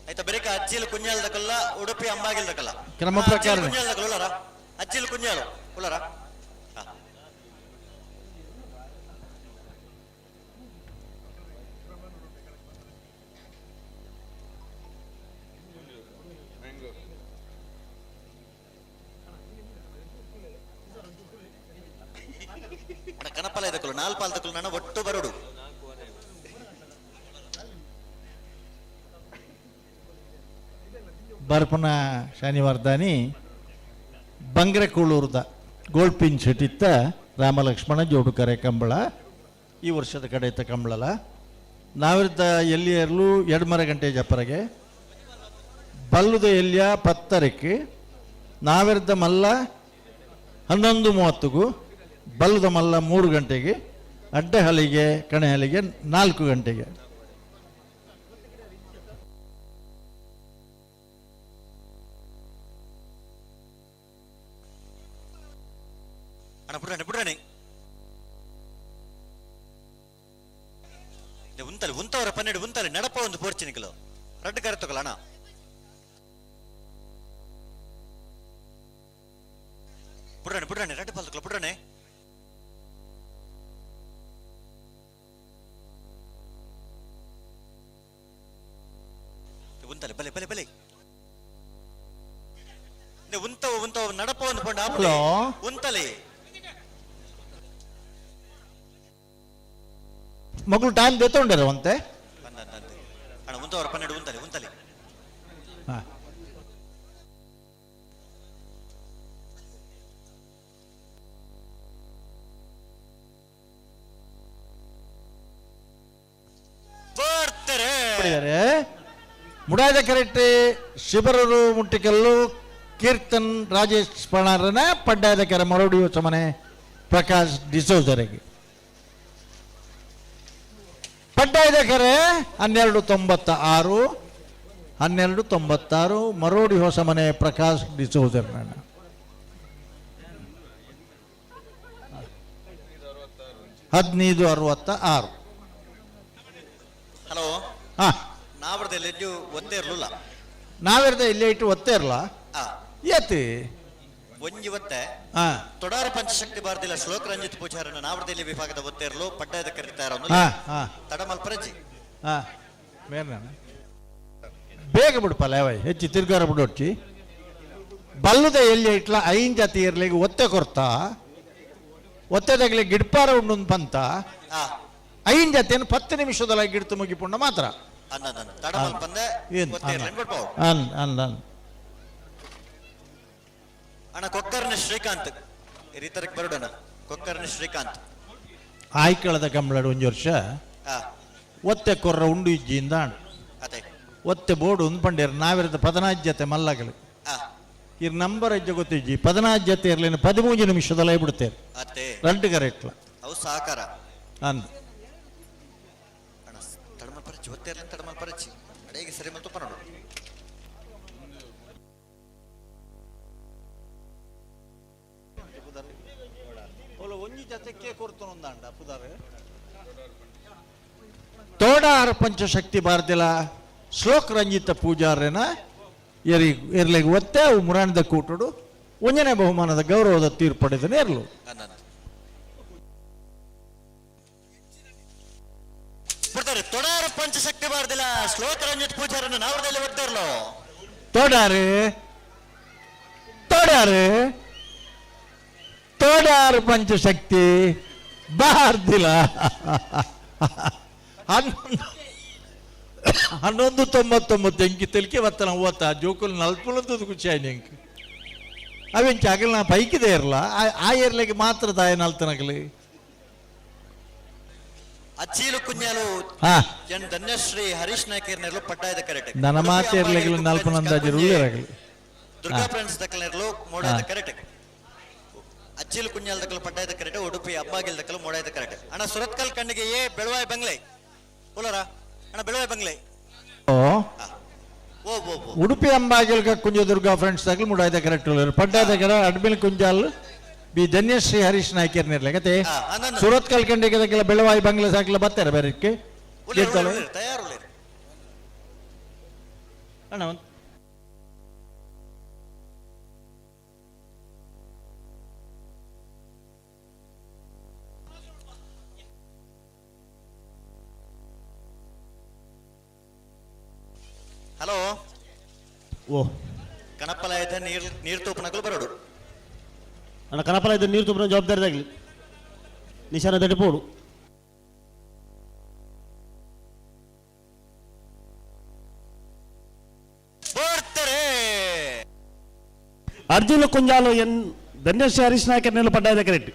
ಆಯ್ತಾ ಬೆರಿಕೆ ಅಜ್ಜಿಲು ಕುഞ്ഞಾಲ್ ತಕಲ್ಲ ಉಡುಪಿ ಅಂಬಾಗಿಲ್ ತಕಲ್ಲ ಕ್ರಮ ಪ್ರಕಾರ ಕುഞ്ഞಾಲ್ ತಕಲ್ಲ ಉಳ್ಳಾರ ಅಜ್ಜಿಲು ಕುഞ്ഞಾಲು ಉಳ್ಳಾರ. ಕನಪಲ ಇದಕ್ಕಲು ನಾಲ್ಪಾಲ್ ತಕಲು ನಾನು ಒಟ್ಟು ಬರೋಡು. ಬರ್ಪನ ಶನಿವಾರದಾನಿ ಬಂಗ್ರಕೂಳೂರ್ದ ಗೋಲ್ಪಿನ್ ಶೆಟ್ಟಿತ್ತ ರಾಮಲಕ್ಷ್ಮಣ ಜೋಡುಕರೆ ಕಂಬಳ ಈ ವರ್ಷದ ಕಡೆ ಇತ್ತ ಕಂಬಳಲ್ಲ. ನಾವಿದ್ದ ಎಲ್ಲಿ ಇರಲು 2.5 ಗಂಟೆ ಜಪ್ಪರಗೆ ಬಲ್ಲುದ ಎಲ್ಯ 10ಕ್ಕೆ, ನಾವೆರ್ದ ಮಲ್ಲ 11:30ಗೂ, ಬಲ್ಲದ ಮಲ್ಲ 3 ಗಂಟೆಗೆ, ಅಡ್ಡಹಲಿಗೆ ಕಣೆಹಲಿಗೆ 4 ಗಂಟೆಗೆ. ಅಣ್ಣ ಬುಡ್ರಣೆ ಬುಡ್ರಣೆ ಉಂತಲೆ ಉಂತವರ 12 ಉಂತಲೆ ನಡಪ ಒಂದು ಪೋರ್ಚಿನಿಕಲು ರಡ್ಡು ಕರೆ ತಗೊಲ್ಲ ಅಣ್ಣ. ಬುಡ್ರಣೆ ಬುಡ್ರಣೆ ರಡ್ಡು ಪಾಲ್ ತಗೊಲ್ಲ ಬುಡ್ರಣೆ. ಉಂತಲೆ ಬಲೆ ಬಲೆ ಬಲೆ ಉಂತವ ಉಂತವ ನಡಪ ಒಂದು ಪಂಡ ಉಂತಲೆ ಮಗಳು ಟೈಮ್ ದೇತೊಂಡರ ಅಂತೆ. ಅಣ್ಣ ಉಂತವರ 12 ಉಂತಲೆ ಉಂತಲೆ. ಮುಡಾದ ಕರೆಕ್ಟ್ ಶಿಬರರು ಮುಟ್ಟಿಕಲ್ಲು ಕೀರ್ತನ್ ರಾಜೇಶ್ ಪಣಾರನ, ಪಡ್ಡಾದ ಕೆರೆ ಮರೋಡಿ ಸಮನೆ ಪ್ರಕಾಶ್ ಡಿಸೋಜರಿಗೆ. ಪಡ್ಡಾಯದ ಕೆರೆ 12:96, 12:96 ಮರೋಡಿ ಹೊಸಮನೆ ಪ್ರಕಾಶ್ ಡಿಸೋಜರ್ನ. 15:66. ಹಲೋ. ಹಾ, ನಾವರ್ದಲ್ಲಿ ಒತ್ತೇ ಇರಲಿಲ್ಲ. ನಾವೆರ್ದ ಇಲ್ಲೇ ಇಟ್ಟು ಒತ್ತೇ ಇರಲ್ಲ. ಏತಿ ಒಂಜಿ ಒತ್ತೆ ತೊಡಾರ ಪಂಚಶಕ್ತಿ ಭಾರತಿಲ ಶ್ಲೋಕ ರಂಜಿತ್ ಪೂಜಾರನ ನಾವರ್ದಲ್ಲಿ ವಿಭಾಗದ ಒತ್ತೆ ಇರಲು ಪಡ್ಡಾಯದ ಕರೀತಾರ ತಡಮಲ್ ಪ್ರಜಿ. ಬೇಗ ಬಿಡಪಲ್ಲ ಯಾವಯ್ ಹೆಚ್ಚು ತಿರ್ಗಾರ ಬಿಡೊಚ್ಚಿ ಬಲ್ಲದ ಎಲ್ಲಿ ಇಟ್ಲ ಐನ್ ಜಾತಿ ಇರ್ಲಿಗೆ ಒತ್ತೆ ಕೊರ್ತಾ ಒತ್ತೆದಾಗಲಿ ಗಿಡ್ಪಾರ ಉಂಡು ಪಂತ ಐನ್ ಜಾತಿಯನ್ನು 10 ನಿಮಿಷದಲ್ಲಿ ಗಿಡ್ತು ಮುಗಿಪುಂಡ ಮಾತ್ರ. ಅಣ್ಣ ಕೊಕ್ಕರ್ನ ಶ್ರೀಕಾಂತ್ ರೀತರಕ್ಕೆ ಬರೋಣ. ಕೊಕ್ಕರ್ನ ಶ್ರೀಕಾಂತ್ ಆಯ್ಕಳದ ಕಂಬಳಡು ಒಂಜಿ ವರ್ಷ ಒತ್ತೆ ಕೊರ್ರ ಉಂಡು ಇಜ್ಜಿಯಿಂದ ಒತ್ತೆ ಬೋರ್ಡು ಒಂದು ಪಂಡೇರು ನಾವಿರದ 14 ಜೊತೆ ಮಲ್ಲಗಳು ಇರ್ ನಂಬರ್ ಅಜ್ಜ ಗೊತ್ತಿಜ್ಜಿ 14 ಜೊತೆ ಇರಲಿಲ್ಲ 13 ನಿಮಿಷದಲ್ಲೇ ಬಿಡ್ತೇವೆ ರಂಟು ಕರೆಕ್ಟ್ಲ ಅವು ಸಹಕಾರ ಅಂದ. ತಡಮಲ್ ಪರಚಿ ಒತ್ತೆ ಇರಲಿ ತಡಮಲ್ ಪರಚಿ ಅಡೇಗೆ ಸರಿ ಮತ್ತು ಪನೋಡು. ತೋಡಾರ ಪಂಚಶಕ್ತಿ ಭಾರತಿಲ ಶ್ಲೋಕ ರಂಜಿತ ಪೂಜಾರ್ಯನ ಎರ್ಲಿಗೆ ಒತ್ತೆ ಅವು ಮುರಾಣದ ಕೂಟುಡು ಒಂಜನೇ ಬಹುಮಾನದ ಗೌರವದ ತೀರ್ಪಡೆದನೆ ಇರಲು. ತೊಡಾರ ಪಂಚಶಕ್ತಿ ಭಾರತಿಲ ಶ್ಲೋಕ ರಂಜಿತ್ ಪೂಜಾರನ ನಾವರದಲ್ಲಿ ಒತ್ತೆ ಇರಲು. ತೋಡಾರು ತೋಡಾರು ತೋಡಾರು ಪಂಚಶಕ್ತಿ ಭಾರತಿಲ 11:99 ಎಂಕಿ తెలిಕೆ వత్తన ಓತ ಜೋಕುలు ನಲ್ಪುಲಂತದ್ದು ಖುಷಿ ಆಯ್ತು ಎಂಕ್ ಅವೆಂಚ ಅಗಲ ನಾ ಪೈಕಿದೆ ಇರಲ್ಲ ಆ ಏರ್ಲಿಗೆ ಮಾತ್ರ ತಾಯ ನಲ್ತನಗಲಿ. ಅಚ್ಚೀಲು ಕುഞ്ഞಾಲು ಎನ್ ಧನ್ಯಶ್ರೀ ಹರೀಶ್ ನಾಯ್ಕರ್ನೆರ್ಲು ಪಟ್ಟಾಯದ ಕರೆಕ್ಟ್ ನನ್ನ ಮಾತೇರ್ಲಿಗೆ ನಲ್ಪನಂದಾಜಿ ಉಳ್ಳೇರಾಗಲಿ. ದುರ್ಗಾ ಫ್ರೆಂಡ್ಸ್ ದಕ್ಕಲನೆರ್ಲು ಮೋಡಾಯದ ಕರೆಕ್ಟ್ ಅಚ್ಚೀಲು ಕುഞ്ഞಾಲ್ ದಕ್ಕಲು ಪಟ್ಟಾಯದ ಕರೆಕ್ಟ್ ಉಡುಪಿ ಅಬ್ಬಾಗಿಲ್ ದಕ್ಕಲು ಮೋಡಾಯದ ಕರೆಕ್ಟ್. ಅಣ್ಣ ಸುರತ್ಕಲ್ ಕಣ್ಣಿಗೆ ಏ ಬೆಳವಾಯಿ ಬಂಗ್ಲೆ ಉಲ್ಲರ ಅಣ್ಣ ಬೆಳವಾಯಿ ಬಂಗ್ಲೆ ಉಡುಪಿ ಅಂಬಾಗಿಲ್ ಕುಂಜ ದುರ್ಗಾ ಫ್ರೆಂಡ್ಸ್ ದಾಗಲು ಮುಡಾಯ್ದ ಕರೆಕ್ಟ್ ಪಡ್ಡಾದ ಕರೆ ಅಡ್ಮಿಲ್ ಕುಂಜಾಲ್ ಬಿ ಧನ್ಯಶ್ರೀ ಹರೀಶ್ ನಾಯ್ಕರ್ ನಿರ್ಲೆ ಸೂರತ್ ಕಲ್ಕಂಡಿಗೆ ದಕ್ಕೆಲ್ಲ ಬೆಳವಾಯಿ ಬಂಗ್ಲೆ ಸಾಕಲ ಬರ್ತಾರೆ ಬೇರೆಕ್ಕೆ ಅಣ್ಣ. ಹಲೋ. ಓ ಕಣಪಲಾಯದ ನೀರು ನೀರು ತೂಪನಕಲು ಬರೋಡು ಅಣ್ಣ ಕಣಪಲಾಯದ ನೀರು ತೂಪನ ಜವಾಬ್ದಾರಿದಾಗಲಿ ನಿಶಾನ ತಡಿಪೋಡು. ಅರ್ಜುನ ಕುಂಜಾಲು ಎನ್ ಧನ್ಯಶ್ರೀ ಹರೀಶ್ ನಾಯ್ಕರ್ ನೆಲ ಪಡ್ಡಾಯದ ಕರೆಕ್ಟ್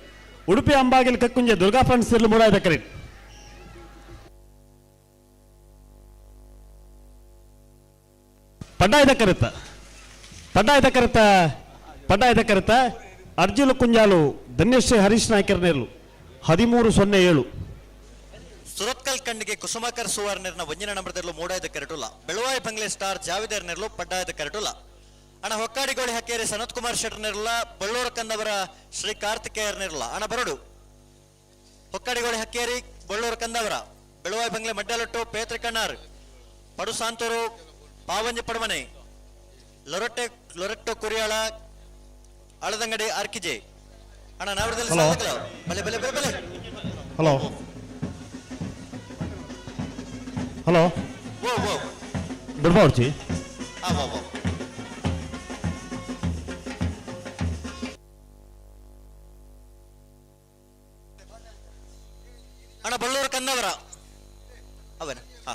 ಉಡುಪಿ ಅಂಬಾಗಿಲ್ ಕಕ್ಕುಂಜೆ ದುರ್ಗಾ ಫ್ರೆಂಡ್ಸ್ ಇರಲು ಮೂಡಾಯದ ಕರೆಕ್ಟ್. ಪಡ್ಡಾಯದ ಕರೆತ ಪಡ್ಡಾಯದ ಕರೆತ ಪಡ್ಡಾಯದ ಕರೆತ ಅರ್ಜುನ ಕುಂಜಾಲು ಧನ್ಯಶ್ರೀ ಹರೀಶ್ ನಾಯ್ಕರ್ ನೇರ್ಲು 13-07. ಸುರತ್ಕಲ್ ಕಂಡಿಗೆ ಕುಸುಮಾಕರ್ ಸುವರ್ಣರ್ನ ಒಂಜಿನ ನಂಬರ್ದಲ್ಲೂ ಮೂಡಾಯದ ಕರೆಟುಲ್ಲ. ಬೆಳುವಾಯಿ ಬಂಗ್ಲೆ ಸ್ಟಾರ್ ಜಾವಿದರ್ ನೆರ್ಲು ಪಡ್ಡಾಯದ ಕರೆಟುಲ್ಲ. ಅಣ್ಣ ಹೊಕ್ಕಾಡಿಗೋಳಿ ಹಕ್ಕೇರಿ ಸನತ್ ಕುಮಾರ್ ಶೆಟ್ಟರ್ ನೆರ್ಲ ಬಳ್ಳೂರ ಕಂದವರ ಶ್ರೀ ಕಾರ್ತಿಕೇಯರ್ ನೆರ್ಲ. ಅಣ್ಣ ಬರಡು ಹೊಕ್ಕಾಡಿಗೋಳಿ ಹಕ್ಕೇರಿ ಬಳ್ಳೂರ ಕಂದವರ ಬೆಳುವಾಯಿ ಬಂಗ್ಲೆ ಮಡ್ಡಲೊಟ್ಟು ಪೇತ್ರಿ ಕಣ್ಣಾರ್ ಪಡು ಸಾಂತೂರು ಪಾವಂಜಿ ಪಡಮನೆ ಲೊರೊಟ್ಟೆ ಲೊರೆಟ್ಟೊ ಕುರಿಯಾಳ ಅಳದಂಗಡಿ ಆರ್ಕಿಜೆ. ಅಣ್ಣ ನಾವರದಲ್ಲಿ ಬಲೆ ಬಲೆ ಬಲೆ ಬಲೆ. ಹಲೋ ಹಲೋ ಓ ಓ ಬಿಡ್ಬಾರ್ಚಿ. ಆ ಓ ಓ ಅಣ್ಣ ಬಳ್ಳೂರು ಕಂದವರ ಅವನ. ಹಾ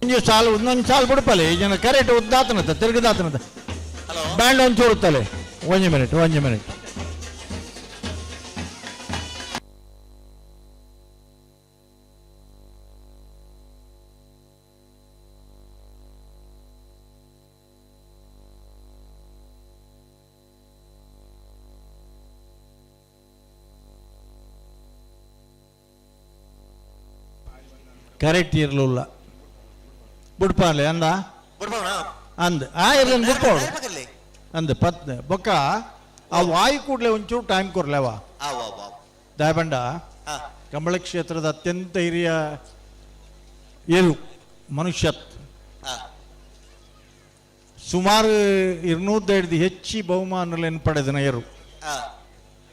ಒಂಜಿ ಸಾಲು ಒಂದೊಂದು ಸಾಲು ಬಿಡ್ಪಲೆ ಈ ಜನ ಕರೆಕ್ಟ್ ಉದ್ದಾತನತ್ತ ತಿರುಗದಾತನತ್ತ ಬ್ಯಾಂಡ್ ಒಂದು ಚೂರುತ್ತಲೆ. ಒಂಜಿ ಮಿನಿಟ್ ಒಂಜಿ ಮಿನಿಟ್. ಕರೆಕ್ಟ್ ಇರಲಿಲ್ಲ ಬುಡ್ಪಾಲೆ ಅಂದ ಅಂದ್ ಆ ಇರ್ಲಿ ಬುಡ್ಪಾಡು ಅಂದ್ ಪತ್ ಬೊಕ್ಕ ಆ ವಾಯು ಕೂಡಲೇ ಒಂಚೂರು ಟೈಮ್ ಕೊರ್ಲೇವ. ದಾಯಬಂಡ ಕಂಬಳ ಕ್ಷೇತ್ರದ ಅತ್ಯಂತ ಹಿರಿಯ ಏಳು ಮನುಷ್ಯತ್ ಸುಮಾರು 205 ಹೆಚ್ಚಿ ಬಹುಮಾನಗಳನ್ನು ಪಡೆದನ ಏರು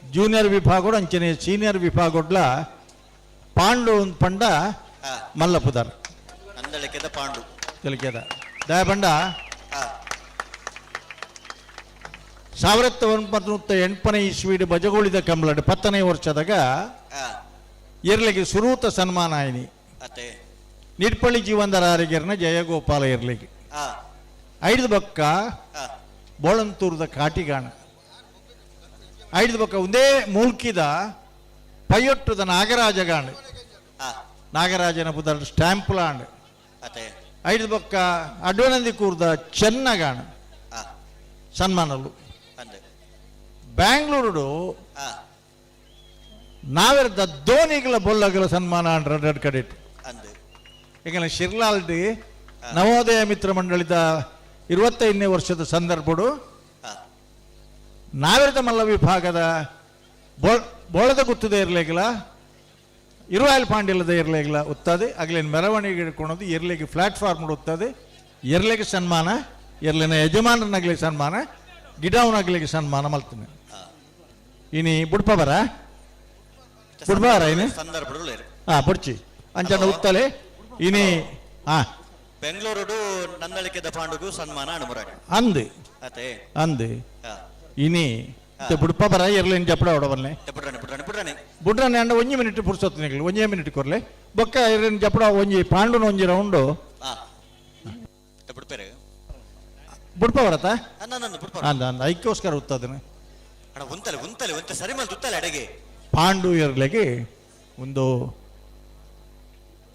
ಜೂನಿಯರ್ ವಿಭಾಗೋಡು ಅಂಚನೆ ಸೀನಿಯರ್ ವಿಭಾಗೋಡ್ಲ ಪಾಂಡು ಒಂದು ಪಂಡ ಮಲ್ಲಪುದಾರ್ ನಂದಳಿಕೆದ ಪಾಂಡು ತಿಳಿಕೆದ ದಯಬಂಡ 1980ನೇ ಇಸ್ವಿಡ್ ಬಜಗೋಳಿದ ಕಂಬಳಡ್ 10ನೇ ವರ್ಷದಾಗ ಇರ್ಲಿಗೆ ಸುರೂತ ಸನ್ಮಾನ ಆಯ್ನಿ ನಿಡ್ಪಳ್ಳಿ ಜೀವಂದರ ಆರಿಗೆರ್ನ ಜಯಗೋಪಾಲ ಇರ್ಲಿಗೆ ಐದು ಬಕ್ಕ ಬೋಳಂತೂರದ ಕಾಟಿಗಾಣ ಐದು ಬಕ್ಕ ಒಂದೇ ಮೂಲ್ಕಿದ ಪೈಯೊಟ್ಟದ ನಾಗರಾಜಗಾಣ ನಾಗರಾಜನ ಬುದರ್ ಸ್ಟ್ಯಾಂಪ್ ಲಾಂಡ್ ಐದು ಬಕ್ಕ ಅಡ್ವನಂದಿ ಕೂರ್ದ ಚೆನ್ನಗಾಣ ಸನ್ಮಾನಲು ಬ್ಯಾಂಗ್ಳೂರು ನಾವೆರ್ದ ಧೋನಿಗಳ ಬೊಲ್ಲಗಲ ಸನ್ಮಾನ ಅಂಡ್ ಕಡೆ ಈಗ ಶಿರ್ಲಾಲ್ಡಿ ನವೋದಯ ಮಿತ್ರ ಮಂಡಳಿದ 25ನೇ ವರ್ಷದ ಸಂದರ್ಭಡು ನಾವೆರ್ದ ಮಲ್ಲ ವಿಭಾಗದ ಬೋಳದ ಗುತ್ತದೇ ಇರಲಿಲ್ಲ ಇರುವಾಯಲ್ ಪಾಂಡಿಲ್ಲದ ಇರಲಿಲ್ಲ ಉತ್ತದೆ ಅಗ್ಲೇನು ಮೆರವಣಿಗೆ ಹಿಡ್ಕೊಳೋದು ಎರ್ಲಿಗೆ ಪ್ಲಾಟ್ಫಾರ್ಮ್ ಉತ್ತದೆ ಎರ್ಲಿಗೆ ಸನ್ಮಾನ ಎರ್ಲಿನ ಯಜಮಾನರನ್ನಾಗಲಿ ಸನ್ಮಾನ ಗಿಡವನಾಗ್ಲಿಕ್ಕೆ ಸನ್ಮಾನ ಮಲ್ತೀನಿ. ಇನಿ ಬುಡ್ಪ ಬರ ಬುಡ್ಬಾರ ಇನಿ ಹಾ ಬುಡ್ಚಿ ಅಂಚನ ಉತ್ತಲೆ ಇನಿ ಹಾ ಬೆಂಗಳೂರು ನಂದಳಿಕೆದ ಪಾಂಡುಗು ಸನ್ಮಾನ ಅನುಮುರಾಗ ಅಂದು ಅಂದು ಇನಿ ಬುಡ್ಪ ಬರ ಎರ್ಲಿನ ಜಪಡ ಹೊಡವಲ್ಲೆ ಬುಡ್ರನೆ ಅಂಡ ಒಂಜಿ ಮಿನಿಟ್ ಪುರ್ಸೊತ್ತು ನಿಗಲು ಒಂಜೇ ಮಿನಿಟ್ ಕೊರ್ಲೆ ಬೊಕ್ಕ ಎರ್ಲಿನ ಜಪಡ ಒಂಜಿ ಪಾಂಡುನ ಒಂಜಿ ರೌಂಡು ಬುಡ್ಪ ಬರತ್ತ ಅಂದ ಅಂದ ಐಕ್ಕೋಸ್ಕರ ಉತ್ತದನೆ ಪಾಂಡು ಎರ್ಲೆಗೆ ಒಂದು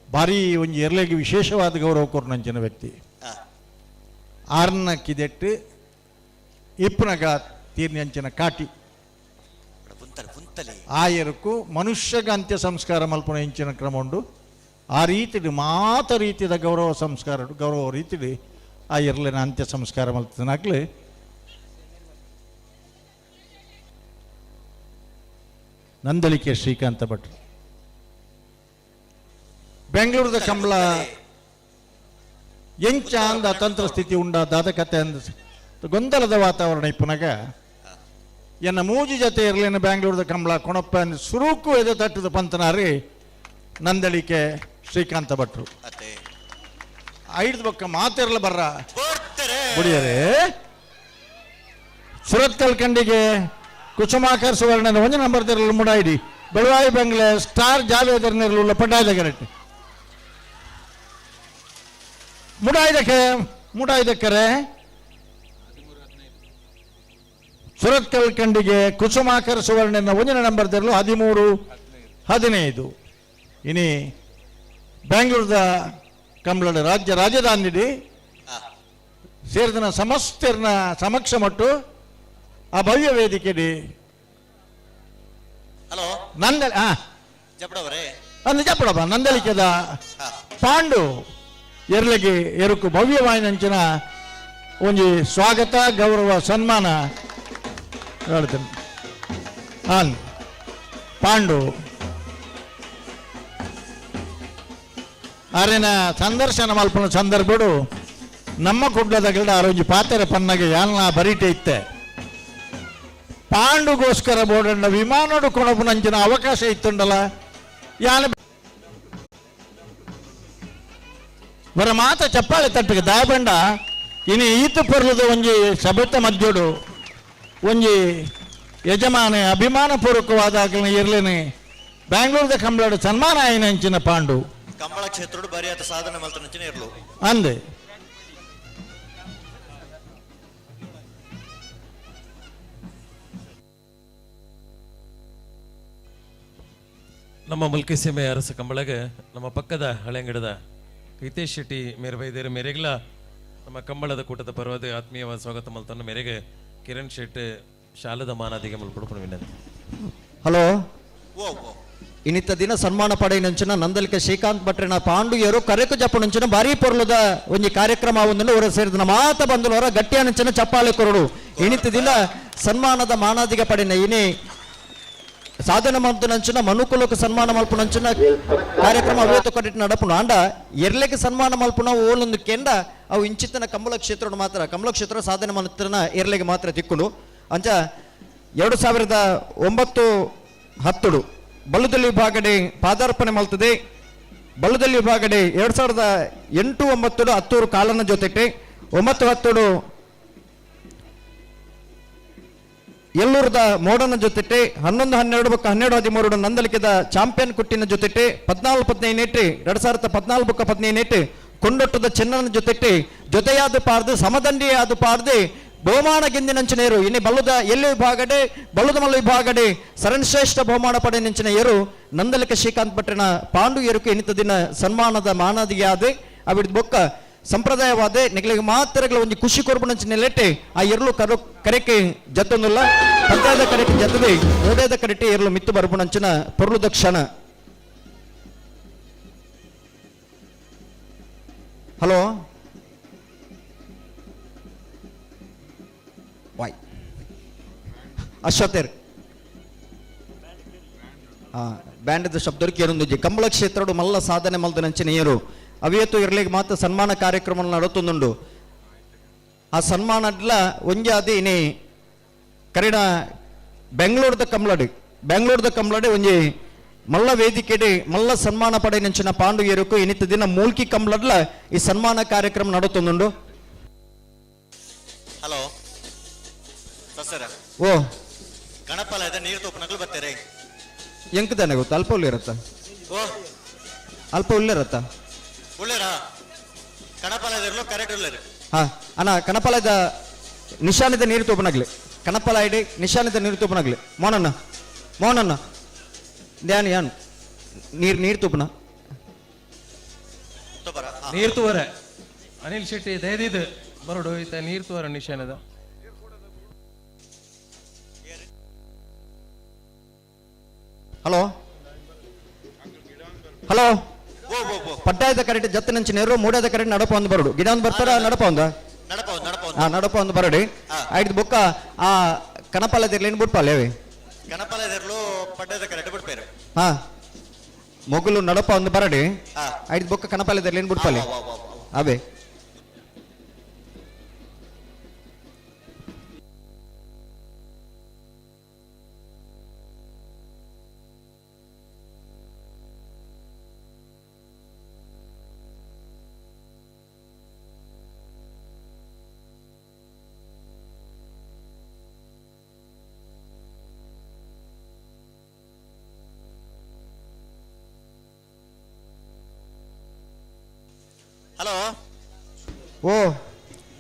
ಭಾರಿ ಒಂಜಿ ಎರ್ಲೆಗೆ ವಿಶೇಷವಾದ ಗೌರವ ಕೊರ್ನಂಚಿನ ವ್ಯಕ್ತಿ ಆರ್ನ ಕಿದೆಟ್ಟು ಇಪ್ಪನಗ ತೀರ್ನಂಚಿನ ಕಾಟಿ ಆ ಎರುಕು ಮನುಷ್ಯಗ ಅಂತ್ಯ ಸಂಸ್ಕಾರ ಮಲ್ಪನ ಇಂಚಿನ ಕ್ರಮ ಉಂಡು ಆ ರೀತಿಡು ಮಾತ ರೀತಿಯ ಗೌರವ ಸಂಸ್ಕಾರ ಗೌರವ ರೀತಿಡು ಆ ಎರ್ಲಿನ ಅಂತ್ಯ ಸಂಸ್ಕಾರ ಮಲ್ತನಾಗ್ಲಿ ನಂದಳಿಕೆ ಶ್ರೀಕಾಂತ ಭಟ್ರು ಬೆಂಗಳೂರದ ಕಂಬಳ ಎಂಚ ಅಂದ ಅತಂತ್ರ ಸ್ಥಿತಿ ಉಂಡ ದಾದ ಕತೆ ಅಂದ ಗೊಂದಲದ ವಾತಾವರಣ ಇಪ್ಪನಾಗ ಎನ್ನ ಮೂಜಿ ಜೊತೆ ಇರಲಿನ ಬೆಂಗಳೂರದ ಕಂಬಳ ಕೊಣಪ್ಪ ಅಂದ ಸುರುಕು ಎದೆ ತಟ್ಟದ ಪಂತನಾರಿ ನಂದಳಿಕೆ ಶ್ರೀಕಾಂತ ಭಟ್ರು ಐದು ಬಕ್ಕ ಮಾತಿರಲ ಬರ್ರ ಬುಡಿಯರೇ ಸುರತ್ಕಲ್ ಕಂಡಿಗೆ ಕುಸುಮಾಕರ್ ಸುವರ್ಣನ ಒಂದು number ತಿರಲು ಮುಡಾಯಿಡಿ Belvai bungalow star ಜಾವೇದರ್ ನೆರಳುಳ್ಳ ಪಡ್ಡಾಯದ ಗರಟೆ ಮುಡಾಯ್ದಕ್ಕೆ ಮುಡಾಯ್ದಕ್ಕರೆ Surathkal ಕಂಡಿಗೆ Kusumakar ಸುವರ್ಣನ ಒಂದಿನ ನಂಬರ್ ತಿರಲು 13-15. ಇನಿ ಬೆಂಗಳೂರದ ಕಂಬಳದ ರಾಜ್ಯ ರಾಜಧಾನಿ ಸೇರಿದನ ಸಮಸ್ತರ್ನ ಸಮಕ್ಷ ಮಟ್ಟು ಆ ಭವ್ಯ ವೇದಿಕೆಡಿ ಹಲೋ ನಂದ ಜಪಡವರೇ ಅಂದು ಜಪಡಪ್ಪ ನಂದಳಿಕೆದ ಪಾಂಡು ಎರ್ಲಗೆ ಎರುಕು ಭವ್ಯವಾಯಿನಂಚಿನ ಒಂಜಿ ಸ್ವಾಗತ ಗೌರವ ಸನ್ಮಾನ ಹೇಳ್ತೇನೆ. ಹಾನ್ ಪಾಂಡು ಅರೆನ ಸಂದರ್ಶನ ಮಲ್ಪನ ಸಂದರ್ಭಡು ನಮ್ಮ ಕುಡ್ಲದ ಗಿಡ ಆರೊಂಜಿ ಪಾತೆರ ಪನ್ನಗೆ ಯಾಲ್ನ ಬರೀಟೆ ಇತ್ತೆ ಪಾಂಡುಗೋಸ್ಕರ ಬೋಡಣ್ಣ ವಿಮಾನೋಡು ಕೊಣಪುನಂಚಿನ ಅವಕಾಶ ಇತ್ತುಂಡಲ ಯಾನ ಬರ ಮಾತ ಚಪ್ಪಾಳೆ ತಟ್ಟಿಗೆ ದಾಯಬಂಡ ಇನಿ ಈತ ಪೊರ್ಲದ ಒಂಜಿ ಸಭೆತ ಮಧ್ಯೋಡು ಒಂಜಿ ಯಜಮಾನೆ ಅಭಿಮಾನ ಪೂರ್ವಕವಾದ ಇರ್ಲೇನೆ ಬ್ಯಾಂಗ್ಳೂರ್ದ ಕಂಬಳಡು ಸನ್ಮಾನ ಆಯಿನಂಚಿನ ಪಾಂಡು ಕಂಬಳ ಕ್ಷೇತ್ರಡು ಬರಿಯಾತ ಸಾಧನೆ ಮಲ್ತನಂಚಿನ ಇರ್ಲು ಅಂದೆ ನಮ್ಮ ಮುಲ್ಕಿ ಸೀಮೆ ಅರಸ ಕಂಬಳಗೆ ನಮ್ಮ ಪಕ್ಕದ ಹಳೆಂಗಡದ ಹಿತೇಶ್ ಶೆಟ್ಟಿ ಮೇರೆ ಬೈದೇರು ಮೇರೆಗ್ಲ ನಮ್ಮ ಕಂಬಳದ ಕೂಟದ ಪರ್ವದ ಆತ್ಮೀಯವಾದ ಸ್ವಾಗತ ಮಲ್ತನ್ನು ಮೇರೆಗೆ ಕಿರಣ್ ಶೆಟ್ಟಿ ಶಾಲದ ಮಾನಾದಿಗೆ ಮುಲ್ಪಡುಪಣ ವಿನಂತಿ. ಹಲೋ, ಇನ್ನಿತ್ತ ದಿನ ಸನ್ಮಾನ ಪಡೆಯಿನಂಚಿನ ನಂದಲಿಕ ಶ್ರೀಕಾಂತ್ ಭಟ್ರೆನ ಪಾಂಡುಯರು ಕರೆಕು ಜಪ್ಪುನಂಚಿನ ಭಾರೀ ಪೊರ್ಲದ ಒಂಜಿ ಕಾರ್ಯಕ್ರಮ ಒಂದನ್ನು ಹೊರ ಸೇರಿದ ಮಾತ ಬಂದು ಹೊರ ಗಟ್ಟಿಯನಂಚಿನ ಚಪ್ಪಾಳೆ ಕೊರಡು. ಇನ್ನಿತ್ತ ದಿನ ಸನ್ಮಾನದ ಮಾನಾದಿಗೆ ಪಡೆನ ಇನಿ ಸಾಧನೆ ಮಲ್ಪುನಂಚಿನ ಮನುಕುಲಕ್ಕೆ ಸನ್ಮಾನ ಮಲ್ಪುನಂಚಿನ ಕಾರ್ಯಕ್ರಮ ಅವೇತ ಕಟ್ಟಿಟ್ಟು ನಡಪುನು ಆಂಡ ಎರ್ಲೆಗೆ ಸನ್ಮಾನ ಮಲ್ಪುನ ಓಲೊಂದು ಕೆಂಡ ಅವು ಇಂಚಿತ್ತನ ಕಂಬಳ ಕ್ಷೇತ್ರ ಮಾತ್ರ ಕಂಬಳ ಕ್ಷೇತ್ರ ಸಾಧನೆ ಮಲ್ತನ ಎರ್ಲೆಗೆ ಮಾತ್ರ ತಿಕ್ಕುನು. ಅಂಚ 2009 10 ಬಲ್ಲುದಲ್ಲಿ ವಿಭಾಗಡೆ ಪಾದಾರ್ಪಣೆ ಮಲ್ತದೆ. ಬಲ್ಲುದಲ್ಲಿ ವಿಭಾಗಡೆ 2008 9 ಹತ್ತೂರು ಕಾಲನ ಜೊತೆಗೆ 9 10 ಎಲ್ಲೂರದ ಮೋಡನ ಜೊತೆಟೆ 11 12 ಬೊಕ್ಕ 12 13 ನಂದಲಿಕೆದ ಚಾಂಪಿಯನ್ ಕುಟ್ಟಿನ ಜೊತೆಟೆ 14 15 2014 ಬೊಕ್ಕ 15 ಕೊಂಡೊಟ್ಟದ ಚೆನ್ನನ ಜೊತೆಟೆ ಜೊತೆಯಾದ ಪಾರ್ದು ಸಮದಂಡಿಯಾದ ಪಾರ್ದು ಬಹುಮಾನ ಗೆಂದಿನಂಚಿನ ಏರು ಇನ್ನು ಬಲ್ಲುದ ಎಲ್ಲಿ ವಿಭಾಗಡೆ ಬಲ್ಲುದ ಮಲ್ಲ ವಿಭಾಗಡೆ ಸರಣ್ಶ್ರೇಷ್ಠ ಬಹುಮಾನ ಪಡೆಯಂಚಿನ ಏರು ನಂದಲಿಕ ಶ್ರೀಕಾಂತ್ ಭಟ್ರನ ಪಾಂಡು ಏರುಕು ಎನಿತ ದಿನ ಸನ್ಮಾನದ ಮಾನದಿಯಾದ ಅವಿಡ್ ಬೊಕ್ಕ ಸಂಪ್ರದಾಯವಾದ ನಿಗಲಿಗೆ ಮಾತ್ರಗಳ ಒಂದು ಖುಷಿ ಕೊರ್ಪುನಂಚಿನ ನೆಲೆಟೆ ಆ ಎರ್ಲು ಕರು ಕರೆಕೆ ಜತ್ತೊಂದುಲ್ಲ ಪಂಚಾಯದ ಕರೆಕೆ ಜತ್ತದೆ ಓಡೇದ ಕರೆಟೆ ಎರ್ಲು ಮಿತ್ತು ಬರುಪುನಂಚಿನ ಪೊರ್ಲುದ ಕ್ಷಣ. ಹಲೋ ವಾಯ್ ಅಶ್ವಥೇರ್ ಬ್ಯಾಂಡದ ಶಬ್ದಕ್ಕೆ ಏರೊಂದು ಕಂಬಳ ಕ್ಷೇತ್ರಡು ಮಲ್ಲ ಸಾಧನೆ ಮಲ್ದನಂಚಿನ ಏರು ಅವಿಯತ್ತು ಇರ್ಲಿಗೆ ಮಾತ್ರ ಸನ್ಮಾನ ಕಾರ್ಯಕ್ರಮ ನಡತೊಂದುಂಡು. ಆ ಸನ್ಮಾನಡ್ಲ ಒಂಜಾದಿ ಇನಿ ಕರಿಡ ಬೆಂಗಳೂರದ ಕಂಬಳಡಿ ಬೆಂಗಳೂರದ ಕಂಬಳಡಿ ಒಂಜಿ ಮಲ್ಲ ವೇದಿಕೆಡೆ ಮಲ್ಲ ಸನ್ಮಾನ ಪಡೆಯಂಚಿನ ಪಾಂಡು ಏರುಕು ಇನಿತ ದಿನ ಮೂಲ್ಕಿ ಕಂಬಳಡ್ಲ ಈ ಸನ್ಮಾನ ಕಾರ್ಯಕ್ರಮ ನಡತೊಂದುಂಡು. ಹಲೋ ಸರ್, ಓ ಗಣಪಲ ಇದೆ ನೀರು ತೋಪನಗಳು ಬರ್ತಾರೆ ಎಂಕದಾನೆ ಗೊತ್ತು ಅಲ್ಪ ಉಳ್ಳಿರತ್ತ ಓ ಅಲ್ಪ ಉಳ್ಳಿರತ್ತ ಉಳ್ಳೇರಾ ಕಣಪಲ ಇರ್ಲು ಕರೆಕ್ಟ್ ಉಳ್ಳೇರು. ಹಾ ಅಣ್ಣ ಕಣಪಲದ ನಿಶಾನಿದ ನೀರು ತೋಪನಾಗ್ಲಿ ಕಣಪಲ ಐಡಿ ನಿಶಾನಿದ ನೀರು ತೋಪನಾಗ್ಲಿ ಮೋನಣ್ಣ ಮೋನಣ್ಣ ಧ್ಯಾನ ಯಾನು ನೀರು ನೀರು ತೋಪನ ನೀರು ತೂವರ ಅನಿಲ್ ಶೆಟ್ಟಿ ದಯದಿದ್ದು ಬರೋಡು ಈತ ನೀರು ತೂವರ ನಿಶಾನದ. ಹಲೋ ಹಲೋ ಪಟ್ಟಾಯದ ಕರೆಕ್ಟ್ ಜತ್ತನಂಚಿನ ಏರು ಮೂಡದ ಕರೆಕ್ಟ್ ನಡಪ ಒಂದು ಬರಡು ಗಿಡ ಒಂದು ಬರ್ತಾರ ನಡಪ ಒಂದ ಹಾ ನಡಪ ಒಂದು ಬರಡಿ ಆಯ್ತು ಬೊಕ್ಕ ಆ ಕಣಪಾಲದಿರ್ಲಿ ಬುಟ್ಪಾಲೆ ಅವೆ ಗಣಪಲದಿರ್ಲು ಪಡ್ಡದ ಕರೆಕ್ಟ್ ಬಿಡ್ಪೇರು. ಹಾ ಮೊಗಲು ನಡಪ ಒಂದು ಬರಡಿ ಆಯ್ತು ಬೊಕ್ಕ ಕಣಪಾಲದಿರ್ಲಿ ಬುಟ್ಪಾಲೆ ಅವೇ. ಹಲೋ ಓ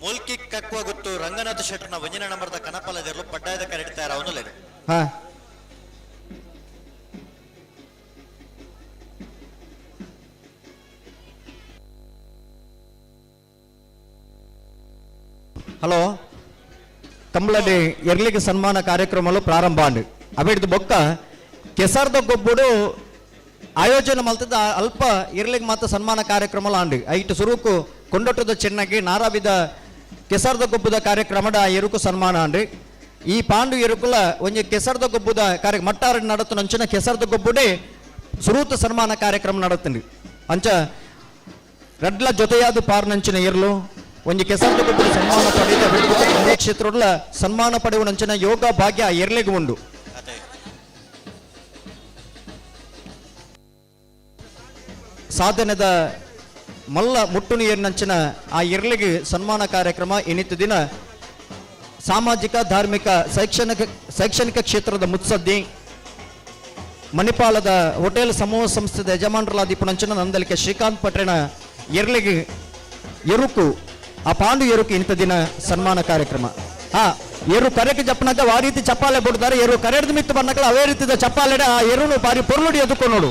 ಮುಲ್ಕಿ ಕಕ್ಕುವ ಗೊತ್ತು ರಂಗನಾಥ ಶೆಟ್ಟರ್ನ ಒಂಜಿನ ನಂಬರ್ದ ಕನಪಲದಿರ್ಲು ಪಡ್ಡಾಯದ ಕರೆಕ್ಟ್ ತಯಾರ ಅವನು ಹಾ ಹಲೋ ಕಂಬಳಡಿ ಎರ್ಲಿಗೆ ಸನ್ಮಾನ ಕಾರ್ಯಕ್ರಮಲು ಪ್ರಾರಂಭ ಅಂಡು ಅವಿಡ್ದು ಬೊಕ್ಕ ಕೆಸರ್ದ ಗೊಬ್ಬುಡು ಆಯೋಜನೆ ಮಲ್ತದ ಅಲ್ಪ ಇರ್ಲಿಗೆ ಮಾತ್ರ ಸನ್ಮಾನ ಕಾರ್ಯಕ್ರಮ ಆಂಡು ಐಟು ಸುರುಕು ಕೊಂಡೊಟ್ಟದ ಚೆನ್ನಗಿ ನಾರಾವಿದ ಕೆಸರ್ದ ಗೊಬ್ಬದ ಕಾರ್ಯಕ್ರಮದ ಎರುಕು ಸನ್ಮಾನ ಆಂಡು ಈ ಪಾಂಡು ಎರುಕುಲ ಒಂಜಿ ಕೆಸರ್ದ ಗೊಬ್ಬದ ಕಾರ್ಯ ಮಟ್ಟಾರ ನಡತು ನಂಚಿನ ಕೆಸರ್ದ ಗೊಬ್ಬುಡೆ ಸುರೂತ ಸನ್ಮಾನ ಕಾರ್ಯಕ್ರಮ ನಡತಂಡು ಅಂಚ ರಡ್ಲ ಜೊತೆಯಾದ ಪಾರ್ನಂಚಿನ ಇರ್ಲು ಒಂಜಿ ಕೆಸರ್ದ ಗೊಬ್ಬುಡು ಸನ್ಮಾನ ಪಡೆದ ಕ್ಷೇತ್ರಡ್ಲ ಸನ್ಮಾನ ಪಡೆಯುವ ನಂಚಿನ ಯೋಗ ಭಾಗ್ಯ ಎರ್ಲಿಗೆ ಉಂಡು. ಸಾಧನೆದ ಮಲ್ಲ ಮುಟ್ಟು ನಂಚಿನ ಆ ಇರ್ಲಿಗೆ ಸನ್ಮಾನ ಕಾರ್ಯಕ್ರಮ ಇನ್ನಿತ್ತು ದಿನ ಸಾಮಾಜಿಕ ಧಾರ್ಮಿಕ ಶೈಕ್ಷಣಿಕ ಕ್ಷೇತ್ರದ ಮುತ್ಸದ್ದಿ ಮಣಿಪಾಲದ ಹೋಟೆಲ್ ಸಮೂಹ ಸಂಸ್ಥೆದ ಯಜಮಾನರಲಾದೀಪುನಂಚಿನ ನಂದಲಿಕೆ ಶ್ರೀಕಾಂತ್ ಪಟ್ರೇಣ ಎರ್ಲಿಗೆ ಎರುಕು ಆ ಪಾಂಡು ಎರುಕು ಇಂಥ ದಿನ ಸನ್ಮಾನ ಕಾರ್ಯಕ್ರಮ. ಹಾ ಎರು ಕರೆಗೆ ಜಪ್ಪನಾಗ ಆ ರೀತಿ ಚಪ್ಪಾಲೆ ಬಿಡ್ತಾರೆ. ಎರು ಕರೆಡ್ದ ಮಿತ್ತು ಬಂದಾಗ ಅವೇ ರೀತಿದ ಚಪ್ಪಾಲೆ ಆ ಎರುನು ಬಾರಿ ಪೊರ್ಲುಡಿ ಎದುಕೊ ನೋಡು.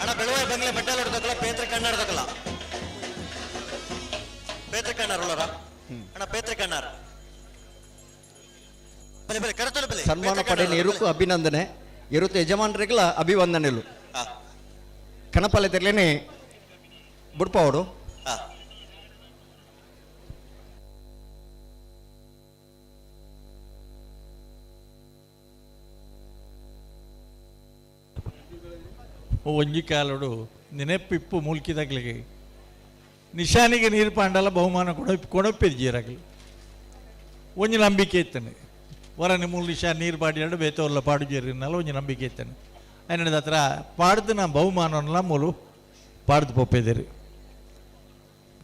ಅಣ್ಣ ಬೆಳವಾಯಿ ಬಂಗ್ಲೆ ಮೆಟ್ಟಲ್ ಹೊಡೆದಕ್ಕಲ್ಲ ಪೇತ್ರೆ ಕಣ್ಣಾಡ್ದಕ್ಕಲ್ಲ ಪೇತ್ರೆ ಕಣ್ಣಾರ್ ಉಳ್ಳಾರ ಅಣ್ಣ ಪೇತ್ರೆ ಕಣ್ಣಾರ್ ಬಲೆ ಬಲೆ ಕರೆತೊಲೆ ಬಲೆ ಸನ್ಮಾನ ಪಡೆಯ ಎರುಕು ಅಭಿನಂದನೆ ಎರುತು ಯಜಮಾನರಿಗೆಲ್ಲ ಅಭಿವಂದನೆಲು ಕಣಪಲ್ಲೆ ತೆರ್ಲೇನೆ ಬುಡ್ಪಾವಡು. ಒಂಜಿ ಕಾಲಡು ನೆನೆಪಿಪ್ಪು ಮೂಲ್ಕಿದಾಗ್ಲಿಗೆ ನಿಶಾನಿಗೆ ನೀರು ಪಾಂಡಲ ಬಹುಮಾನ ಕೊಡಪ್ಪಿದ್ ಜೀರಾಗಲಿ ಒಂಜಿ ನಂಬಿಕೆ ಇತ್ತಾನೆ ವರನಿ ಮೂಲು ನಿಶಾ ನೀರು ಪಾಡಿ ಬೇತೋರ್ಲ ಪಾಡು ಜೀರಿನಲ್ಲ ಒಂಜಿ ನಂಬಿಕೆ ಇತ್ತಾನೆ അതിനടുത്ത് ಹತ್ರ ಪಾಡ್ದು ನಾ ಬಹುಮಾನವನ್ನೆಲ್ಲ ಮೂಲು ಪಾಡ್ದು ಪೊಪ್ಪಿದ್ದೀರಿ.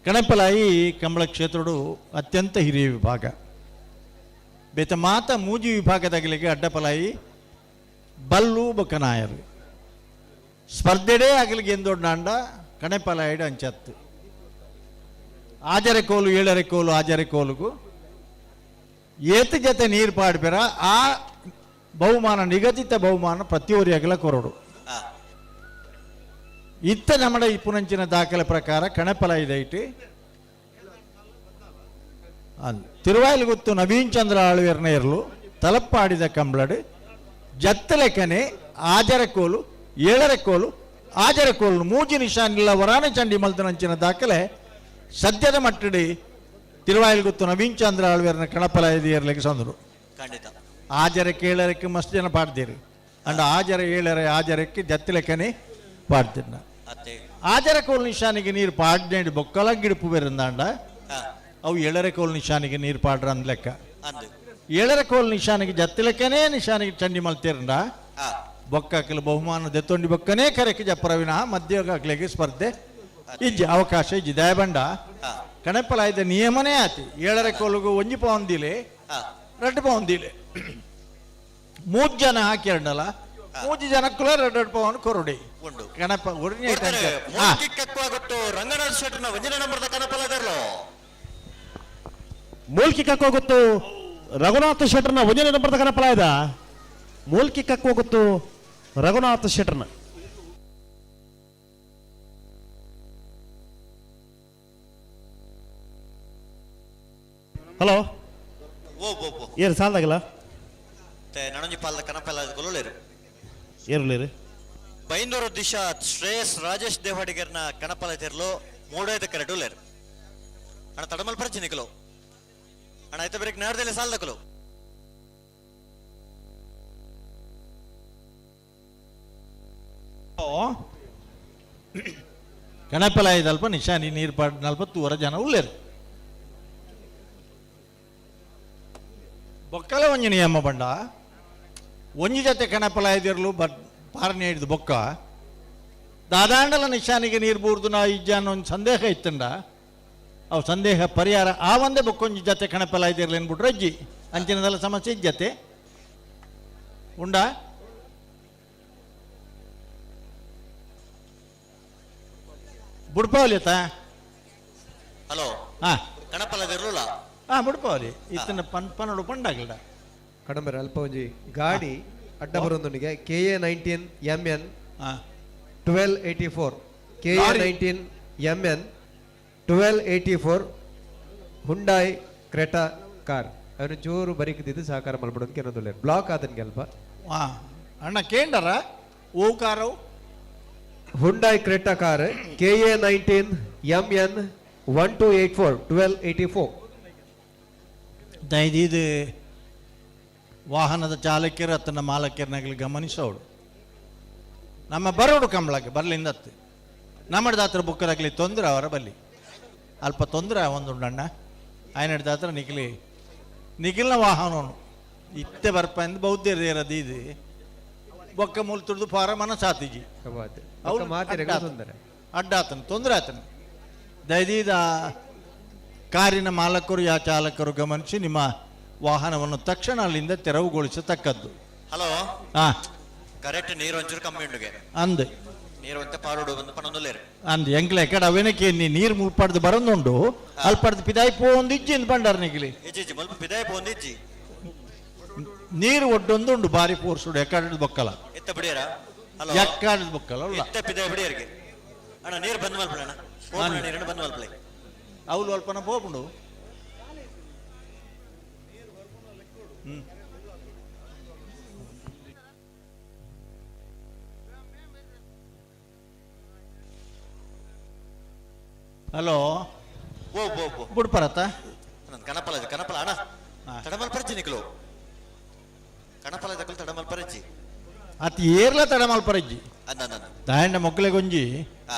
ಕಣಪಲಾಯಿ ಕಂಬಳ ಕ್ಷೇತ್ರಡು ಅತ್ಯಂತ ಹಿರಿಯ ವಿಭಾಗ. ಬೇತ ಮಾತ ಮೂಜಿ ವಿಭಾಗದಾಗಲಿಗೆ ಅಡ್ಡಪಲಾಯಿ ಬಲ್ಲು ಬೊಕ್ಕನಾಯರು ಸ್ಪರ್ಧೆಡೇ ಆಗಲಿಗೆ ಎಂದೊಡ್ಡಾಂಡ ಕಣಪಲಾಯಿಡು ಅಂಚತ್ತು ಆಜರೆ ಕೋಲು ಏಳರೆ ಕೋಲು ಆಜರೆ ಕೋಲುಗು ಏತು ಜೊತೆ ನೀರು ಪಾಡ್ಪೆರ ಆ ಬಹುಮಾನ ನಿಗದಿತ ಬಹುಮಾನ ಪ್ರತಿಯೊರಿಯಾಗಲ ಕೊರಡು. ಇತ್ತ ನಮ್ಮಡ ಇಪ್ಪುನಂಚಿನ ದಾಖಲೆ ಪ್ರಕಾರ ಕಣಪಲ ಇದೈಟಿ ತಿರುವಾಯಿಲಗುತ್ತು ನವೀನ್ ಚಂದ್ರ ಆಳ್ವೇರ್ನ ಇರಲು ತಲಪ್ಪಾಡಿದ ಕಂಬಳಡು ಜತ್ತಲೆಕನೆ ಆಜರೆ ಕೋಲು ಏಳರೆ ಕೋಲು ಆಜರೆ ಕೋಲು ಮೂಜಿ ನಿಶಾನಿಲ್ಲ ವರಾನ ಚಂಡಿ ಮಲ್ತನಂಚಿನ ದಾಖಲೆ ಸದ್ಯದ ಮಟ್ಟಡಿ ತಿರುವಾಯಿಲಗುತ್ತು ನವೀನ್ ಚಂದ್ರ ಆಳ್ವೇರ್ನ ಕಣಪಲ ಇರಲಿಕ್ಕೆ ಸಂದರು. ಖಂಡಿತ ಆಜರಕ್ಕೆ ಏಳರಕ್ಕೆ ಮಸ್ತ್ ಜನ ಪಾಡ್ತೀರಿ ಅಂಡ್ ಆಜರ ಏಳರೆ ಆಜರಕ್ಕೆ ಜತ್ತಲೆಕನೆ ಪಾಡ್ತೀರಿ. ಆಜರ ಕೋಲು ನಿಶಾನಿಗೆ ನೀರು ಪಾಡ್ನೇಡಿ ಬೊಕ್ಕಲ ಗಿಡಪು ಬೇರಂದಾಂಡ ಅವು ಏಳರೆ ಕೋಲು ನಿಶಾನಿಗೆ ನೀರು ಪಾಡ್ರ ಅಂದ್ ಲೆಕ್ಕ. ಏಳರೆ ಕೋಲು ನಿಶಾನಿಗೆ ಜತ್ತಲೆಕ್ಕನೇ ನಿಶಾನಿಗೆ ಚಂಡಿ ಮಲ್ತೀರಂಡ ಬೊಕ್ಕಲು ಬಹುಮಾನ ದೆತ್ತೊಂಡಿ ಬೊಕ್ಕನೇ ಕರೆಕ್ಕೆ ಜಪ್ಪರವಿನ ಮಧ್ಯೋಗಾಗ್ಲಿಗೆ ಸ್ಪರ್ಧೆ ಇಜ್ಜಿ ಅವಕಾಶ ಇಜ್ಜಿ ದಯಬಂಡ ಕಣಪಲಾಯ್ದ ನಿಯಮನೇ ಆತಿ ಏಳರೆ ಕೋಲುಗು ಒಂಜಿ ಪೌಂದಿಲೆ ರಡ್ಡು ಪೌಂದಿಲೆ ಮೂರು ಜನ ಹಾಕಿರಂಡಲ್ಲ ಮೂಜಿ ಜನಕ್ಕೂ ಎರಡು ಎರಡು ಪವನ್ ಕೊರಡಿ ಗಣಪ ರಂಗನಾಥ್ ಶೆಟ್ಟರ್ನ ಒಂಜನೇ ನಂಬರ್ದ ಕಣಪಲದರ್ಲು ಮೂಲ್ಕಿ ಕಕ್ಕೋ ಗೊತ್ತು ರಘುನಾಥ ಶೆಟ್ಟರ್ನ ಒಂದನೇ ನಂಬರ್ದ ಕಣಪಲ ಇದ ಮೂಲ್ಕಿ ಕಕ್ಕೋ ಗೊತ್ತು ರಘುನಾಥ ಶೆಟ್ಟರ್ನ. ಹಲೋ ಏರು ಸಾಲದಾಗಲ್ಲ ನನೊಂಜಿ ಪಾಲ್ದ ಕಣಪಲ ಕೊಲ್ಲಲೇರು ಏರುಲೇರು ಬೈಂದೂರು ದಿಶಾ ಶ್ರೇಯಸ್ ರಾಜೇಶ್ ದೇವಾಡಿಗರ್ನ ಕಣಪಲ ತೆರಲು ಮೂಡೈದ ಕರೆಡುಲೇರು ಅಣ್ಣ ತಡಮಲ್ ಪರಿಚಯ ನಿಕಲು ಅಣ್ಣ ಆಯ್ತ ಬೇರೆ ನಾಡ್ದಲ್ಲಿ ಸಾಲದಕಲು ಕಣಪಲ ಇದಲ್ಪ ನಿಶಾನಿ ನೀರು ಪಾಡ್ ನಲ್ವತ್ತೂವರೆ ಜನ ಉಳ್ಳೇರು ಬೊಕ್ಕಲ ಒಂಜಿ ನಿಯಮ ಬಂಡ ಒಂಜಿ ಜೊತೆ ಕಣಪಲ ಇದಿರಲು ಬಟ್ ಪಾರನೆ ಹಿಡಿದು ಬೊಕ್ಕ ದಾದಾಂಡಲ ನಿಶಾನಿಗೆ ನೀರು ಬೂರ್ದು ನಾ ಇಜ್ಜ ಅನ್ನೋ ಒಂದು ಸಂದೇಹ ಇತ್ತಂಡ ಅವು ಸಂದೇಹ ಪರಿಹಾರ ಆ ಒಂದೇ ಬೊಕ್ಕೊಂಜಿ ಜೊತೆ ಕಣಪಲ ಇದಿರಲಿ ಅನ್ಬಿಟ್ರೆ ಅಜ್ಜಿ ಅಂಚಿನದಲ್ಲ ಸಮಸ್ಯೆ ಇಜ್ಜತೆ ಉಂಡಾ ಬುಡ್ಪಾವಲಿ ಆತ ಹಲೋ ಹಾ ಕಣಪಲದಿರ್ಲುಲ್ಲ ಹಾ ಬುಡ್ಪಾವಲಿ ಇತ್ತನ ಪನ್ ಪನ್ನಡು ಪಂಡಾಗಲ್ಡ ಕಡಂಬರ ಅಲ್ಪ ಒಂಜಿ ಗಾಡಿ ಅಡ್ಡ ಬರೊಂದುನಿಗೆ K A 19 M N 1284 K A 19 M N 1284 Hyundai Creta car ಅವನು ಜೋರು ಬರಿಕದಿದ್ದು ಸಹಕಾರ ಮಲ್ಪಡೋದಕ್ಕೆ ಏನೊಂದು ಬ್ಲಾಕ್ ಆದನ್ಗೆ ಅಲ್ಪ ಹಾ ಅಣ್ಣ ಕೇಂಡರ ಓ ಕಾರವು Hyundai Creta car K A 19 M N 1284 1284 ದಯದೀದು ವಾಹನದ ಚಾಲಕರು ಅತನ ಮಾಲಕರನ್ನಾಗಲಿ ಗಮನಿಸೋಡು ನಮ್ಮ ಬರೋಡು ಕಂಬಳಕ್ಕೆ ಬರಲಿಂದತ್ತು ನಮ್ಮದಾತ್ರ ಬುಕ್ಕದಾಗಲಿ ತೊಂದರೆ ಅವರ ಬಲ್ಲಿ ಅಲ್ಪ ತೊಂದರೆ ಒಂದುಂಡಣ್ಣ ಆಯನಡ್ದಾತ್ರ ನಿಖಲಿ ನಿಖಿಲ್ನ ವಾಹನವನು ಇತ್ತೆ ಬರ್ಪ ಎಂದು ಬೌದ್ಧರು ಇರೋದು ಇದು ಬೊಕ್ಕ ಮೂಲ ತುಳಿದು ಫಾರ ಮನಸ್ಸಾತಿಜಿ ಅವ್ರು ತೊಂದರೆ ಅಡ್ಡ ಆತನು ತೊಂದರೆ ಆತನು ದಯದೀದ ಕಾರಿನ ಮಾಲಕರು ಯಾ ಚಾಲಕರು ಗಮನಿಸಿ ನಿಮ್ಮ ವಾಹನವನ್ನು ತಕ್ಷಣ ಅಲ್ಲಿಂದ ತೆರವುಗೊಳಿಸತಕ್ಕದ್ದು. ಹಲೋ ಹಾ ಕರೆಕ್ಟ್ ನೀರು ಒಂಚೂರು ಕಮ್ಮಿ ಉಂಡುಗೆ ಅಂದ್ ನೀರು ಒಂತೆ ಪಾರೋಡು ಒಂದು ಪನ್ನೊಂದುಲ್ಲೇರು ಅಂದ್ ಎಂಕ್ಲೆ ಎಕಡ ಅವೆನಕ್ಕೆ ನೀ ನೀರು ಮುಲ್ಪಡ್ದು ಬರಂದುಂಡು ಅಲ್ಪಡ್ದು ಪಿದಾಯಿ ಪೋ ಒಂದು ಇಜ್ಜಿ ಅಂದ್ ಬಂಡಾರ ನಿಗಿಲಿ ಇಜ್ಜಿ ಇಜ್ಜಿ ಮುಲ್ಪ ಪಿದಾಯಿ ಪೋಂದು ಇಜ್ಜಿ ನೀರು ಒಡ್ಡೊಂದುಂಡು ಬಾರಿ ಪೋರ್ಸುಡು ಎಕ್ಕಡ ಬೊಕ್ಕಲ ಎತ್ತ ಬಿಡಿಯರ ಹಲೋ ಎಕ್ಕಡ ಬೊಕ್ಕಲ ಅಲ್ಲ ಎತ್ತ ಪಿದಾಯಿ ಬಿಡಿಯರಿಗೆ ಅಣ್ಣ ನೀರು ಬಂದ್ ಮಲ್ಪಲೆ ಅಣ್ಣ ಪೋಪುಣ ನೀರನ್ನು ಬಂದ್ ಮಲ್ಪಲೆ ಅವ್ಲು ಅಲ್ಪನ ಪೋಪುಂಡು ಹಲೋ ಓ ಓ ಓ ಬುಡ್ಪರತ್ತ ನನ್ನ ಕಣಪಲ ಇದು ಕಣಪಲ ಅಣ್ಣ ತಡಮಲ್ ಪರಿಚಿ ನಿಕ್ಲು ಕಣಪಲ ದಕ್ಕಲು ತಡಮಲ್ ಪರಿಚಿ ಅತಿ ಏರ್ಲ ತಡಮಲ್ ಪರಿಜ್ಜಿ ಅಂದ ಅಂದ ದಾಯಂಡ ಮೊಕ್ಕಲೆಗೊಂಜಿ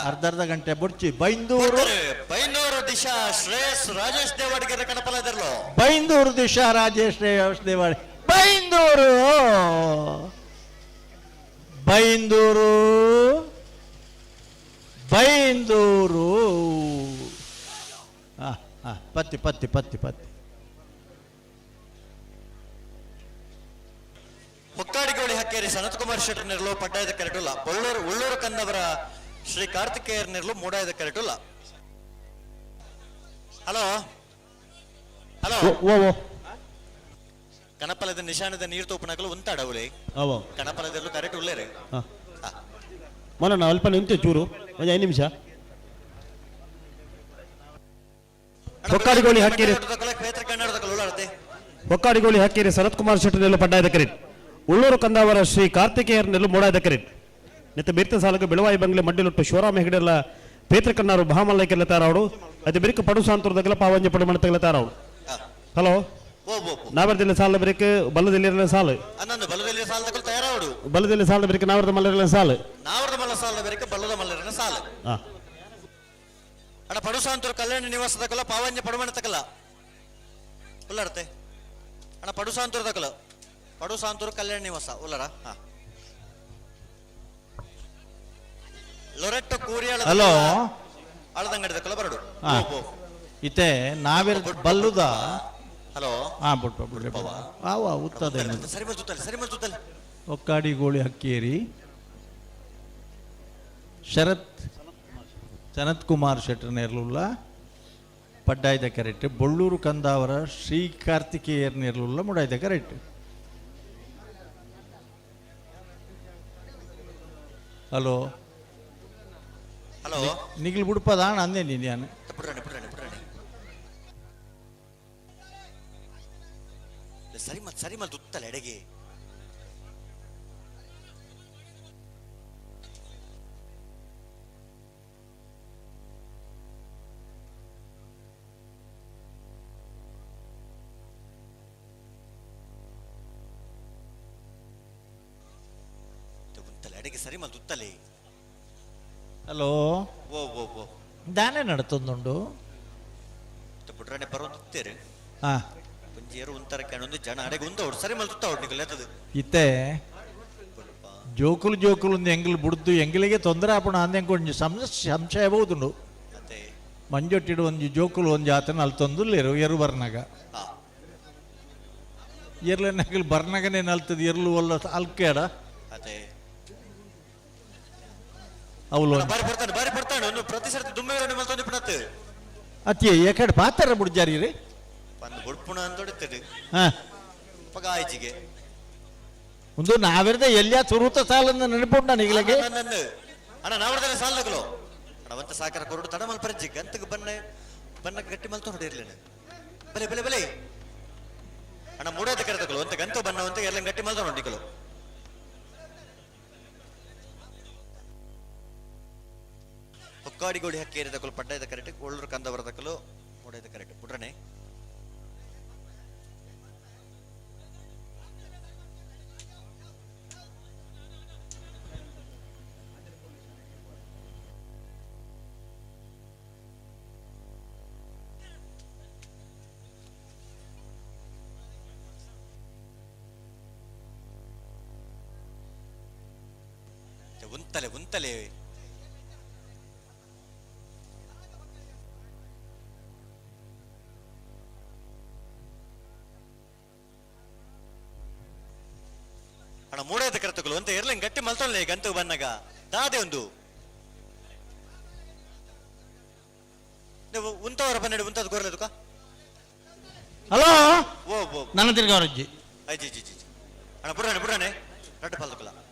ಅರ್ಧ ಅರ್ಧ ಗಂಟೆ ಬುಡ್ಚಿ ಬೈಂದೂರು ಬೈಂದೂರು ದಿಶಾ ಶ್ರೇಯಸ್ ರಾಜೇಶ್ ದೇವಾಡಿಗರ ಕಣಪಲ ಇದ್ರಲ್ಲೋ ಬೈಂದೂರು ದಿಶಾ ರಾಜೇಶ್ ಶ್ರೇಯಸ್ ದೇವಾಡಿ ಬೈಂದೂರು ಬೈಂದೂರು ಬೈಂದೂರು ಹಾ ಹಾ ಪತ್ತಿ ಪತ್ತಿ ಪತ್ತಿ ಪತ್ತಿ ಹೊಕ್ಕಾಡಿಗೋಳಿ ಹಕ್ಕೇರಿ ಸನತ್ ಕುಮಾರ್ ಶೆಟ್ಟರ್ ನೆರಳು ಪಡ್ಡಾಯದ ಕರೆಟುಲ್ಲ ಬೊಳ್ಳೂರು ಉಳ್ಳೂರು ಕಂದವರ ಶ್ರೀ ಕಾರ್ತಿಕೇಯರ್ ನೆರಳು ಮೂಡಾಯದ ಕರೆಟುಲ್ಲ ಹಲೋ ಹಲೋ ಓ ಓ ಕಣಪಲದ ನಿಶಾನದ ನೀರು ತೋಪುನಕಲು ಉಂತಾಡವುಲೆ ಅವ ಕಣಪಲದಲ್ಲೂ ಕರೆಕ್ಟ್ ಉಲ್ಲೇರೆ ಹಾಂ ಮನ ಅಲ್ಪ ನಿಂತೆ ಚೂರು ಒಂದು 5 ನಿಮಿಷ. ಹೊಕ್ಕಾಡಿಗೋಳಿ ಹಕ್ಕೇರಿ ಹೊಕ್ಕಾಡಿಗೋಳಿ ಹಕ್ಕೇರಿ ಶರತ್ ಕುಮಾರ್ ಶೆಟ್ಟರ್ ನೆಲ್ಲು ಪಡ್ಡಾಯದ ಕರೆಟ್ ಉಳ್ಳೂರು ಕಂದಾವರ ಶ್ರೀ ಕಾರ್ತಿಕೇಯರ್ ನೆಲ್ಲು ಮೂಡಾಯದ ಕರೆಟ್ ನಿತ್ತ ಬಿರ್ತ ಸಾಲಕ ಬೆಳವಾಯಿ ಬಂಗ್ಲೆ ಮಡ್ಡಿಲೊಟ್ಟು ಶಿವರಾಮ ಹೆಗಡೆಲ್ಲ ಪೇತ್ರಕನ್ನಾರು ಭಾಮಲ್ಲೈಕೆಲ್ಲ ತಾರವಡು ಅದು ಬಿರುಕು ಪಡು ಸಾಂತುರದಗಲ ಪಾವಂಜ ಪಡು ಮಣತಗಲ ತಾರವಡು. ಹಲೋ ನಾವರ್ದಿಲ್ಲ ಸಾಲ ಬಿರುಕು ಬಲ್ಲದಿಲ್ಲ ಸಾಲು ಅನ್ನೊಂದು ಬಲದಲ್ಲಿ ಸಾಲ ತಗೊಳ್ ತಯಾರಾವಡು ಬಲ್ಲದಿಲ್ಲ ಸಾಲ ಬಿರುಕು ನಾವರ್ದ ಮಲ್ಲರೆಲ್ಲ ಸಾಲು ನಾವರದ ಮಲ್ಲ ಸಾಲ ಬೆರಕೆ ಬಲ್ಲದ ಮಲ್ಲರನ ಸಾಲ ಹಾ ಅಣ್ಣ ಪಡುಸಾಂತೂರು ಕಲ್ಯಾಣ ನಿವಾಸ ತಕಲ ಪಾವಂಜ ಪಡುಮಣ ತಕಲ ಉಲ್ಲರತೆ ಅಣ್ಣ ಪಡುಸಾಂತೂರು ತಕಲ ಪಡುಸಾಂತೂರು ಕಲ್ಯಾಣ ನಿವಾಸ ಉಲ್ಲರ ಹಾ ಲೊರೆಟ್ಟೊ ಕೂರಿಯಾಳ ಹಲೋ ಅಳದಂಗಡಿ ತಕಲ ಬರಡು ಹಾ ಇತ್ತೆ ನಾವಿರ್ ಬಲ್ಲುದ ಹಲೋ ಹಾ ಬುಡ್ಪ ಬುಡ್ಪ ಆವ ಉತ್ತದ ಸರಿ ಮಲ್ತುತ್ತಲ್ಲ ಸರಿ ಮಲ್ತುತ್ತಲ್ಲ ಒಕ್ಕಾಡಿಗೋಳಿ ಹಕ್ಕೇರಿ ಶರತ್ ಸನತ್ ಕುಮಾರ್ ಶೆಟ್ಟರ್ ನೇರ್ಲುಲ್ಲ ಪಡ್ಡಾಯ್ದ ಕರೆಕ್ಟ್ ಬೊಳ್ಳೂರು ಕಂದಾವರ ಶ್ರೀ ಕಾರ್ತಿಕೇಯರ್ ನೇರ್ಲುಲ್ಲ ಮುಡಾಯ್ದ ಕರೆಕ್ಟ್. ಹಲೋ ಹಲೋ ನಿಗಿಲ್ ಬುಡ್ಪದಾಣ ಅಂದೆ ನೀನು ಪುಡ್ರಾಣಿ ಪುಡ್ರಾಣಿ ಪುಡ್ರಾಣಿ ಸರಿ ಮತ್ ಸರಿ ಮಲ್ ತುತ್ತಲ್ಲ ಎಡೆಗೆ ಉತ್ತಲೆ ಅಡಿಗೆ ಸರಿ ಮಲ್ ತುತ್ತಲೆ ಹಲೋ ಓ ಓ ಓ ದಾನೆ ನಡತೊಂದುಂಡು ಪುಡ್ರಾಣಿ ಬರೋದು ತುತ್ತೇರು ಹಾ ಒಂಜೇರು ಉಂತರ ಕೆಣೊಂದು ಜನ ಅಡೆಗೆ ಉಂತ ಓಡ್ ಸರಿ ಮಲ್ ತುತ್ತ ಓಡ್ ನಿಕಲ್ ಎತ್ತದು ಇತ್ತೆ ಜೋಕುಲು ಜೋಕುಲು ಒಂದು ಎಂಗ್ಲು ಬುಡ್ದು ಎಂಗ್ಲಿಗೆ ತೊಂದರೆ ಆಪಣ ಅಂದೆ ಕೊಂಚ ಸಂಶಯ ಬಹುದುಂಡು ಮಂಜೊಟ್ಟಿಡು ಒಂಜಿ ಜೋಕುಲು ಒಂಜಿ ಆತನ ಅಲ್ಲಿ ತೊಂದುಲ್ಲೇರು ಎರು ಬರ್ನಾಗ ಎರ್ಲೆ ನಕಲ್ ಬರ್ನಗನೇ ನಲ್ತದ ಎರ್ಲು ಒಲ್ಲ ಅಲ್ಕೇಡ. ಅದೇ. ಅವಳು ಬಾರಿ ಪಡ್ತಾನೆ, ಬಾರಿ ಪಡ್ತಾನೆ. ಒಂದು ಪ್ರತಿ ಸರ್ತಿ ದುಮ್ಮೆ ಮಲ್ತೊಂದು ಪಡತ್ತು. ಅತ್ತಿ ಏಕಡೆ ಪಾತ್ರ ಬುಡ್ಜಾರಿ ರೀ. ಬಂದು ಬುಡ್ಪುಣ ಅಂತ ಹೊಡಿತದೆ. ಹಾ. ಪಗ ಆಯ್ಚಿಗೆ. ಒಂದು ನಾವಿರ್ದ ಎಲ್ಲಿಯ ಸುರುತ ಸಾಲನ್ನ ನೆನಪುಂಟ ಈಗಲಗೆ. ನನ್ನ ಅಣ್ಣ ನಾವರ್ದಲ್ಲ ಸಾಲ ತಗಲೋ ಅಣ್ಣ ಒಂತ ಸಾಕರ ಕೊರಡು ತಡ ಮಲ್ಪರಜ್ಜಿ ಗಂತಗೆ ಬನ್ನ ಬನ್ನ ಗಟ್ಟಿ ಮಲ್ತ ಹೊಡಿರ್ಲೇನೆ. ಬಲೆ ಬಲೆ ಬಲೆ ಅಣ್ಣ ಮೂಡೋದ ಕರೆ ತಗಲು ಅಂತ ಗಂತು ಬನ್ನ ಅಂತ ಎಲ್ಲ ಗಟ್ಟಿ ಮಲ್ತ ನೋಡಿಕಲು. ಹೊಕ್ಕಾಡಿಗೋಡಿ ಹಕ್ಕೇರಿ ತಕಲು ಪಡ್ಡಾಯದ ಕರೆಕ್ಟ್ ಒಳ್ಳೂರು ಕಂದ ಬರತಕಲು ಮೂಡಾಯದ ಕರೆಕ್ಟ್ ಬಿಡ್ರನೆ. ಉಂತಲೆ ಉಂತಲೆ ಅಣ್ಣ ಮೂಡಾದ ಕರೆತುಗಳು ಅಂತ ಇರ್ಲಿಂಗ್ ಗಟ್ಟಿ ಮಲ್ತೊಳ್ಳೆ ಗಂತು ಬನ್ನಗ ದಾದೆ ಒಂದು ನೀವು ಉಂತವರ ಬನ್ನೆಡು ಉಂತದ ಗೊರ್ಲೆದುಕ. ಹಲೋ. ಓ ಓ ನನ್ನ ತಿರ್ಗಾವರಜ್ಜಿ. ಅಜ್ಜಿ ಜಿ ಜಿ ಅಣ್ಣ ಬುಡ್ರಾನೆ ಬುಡ್ರಾನೆ ರಡ್ಡು ಪಾಲ್ದುಕಲ.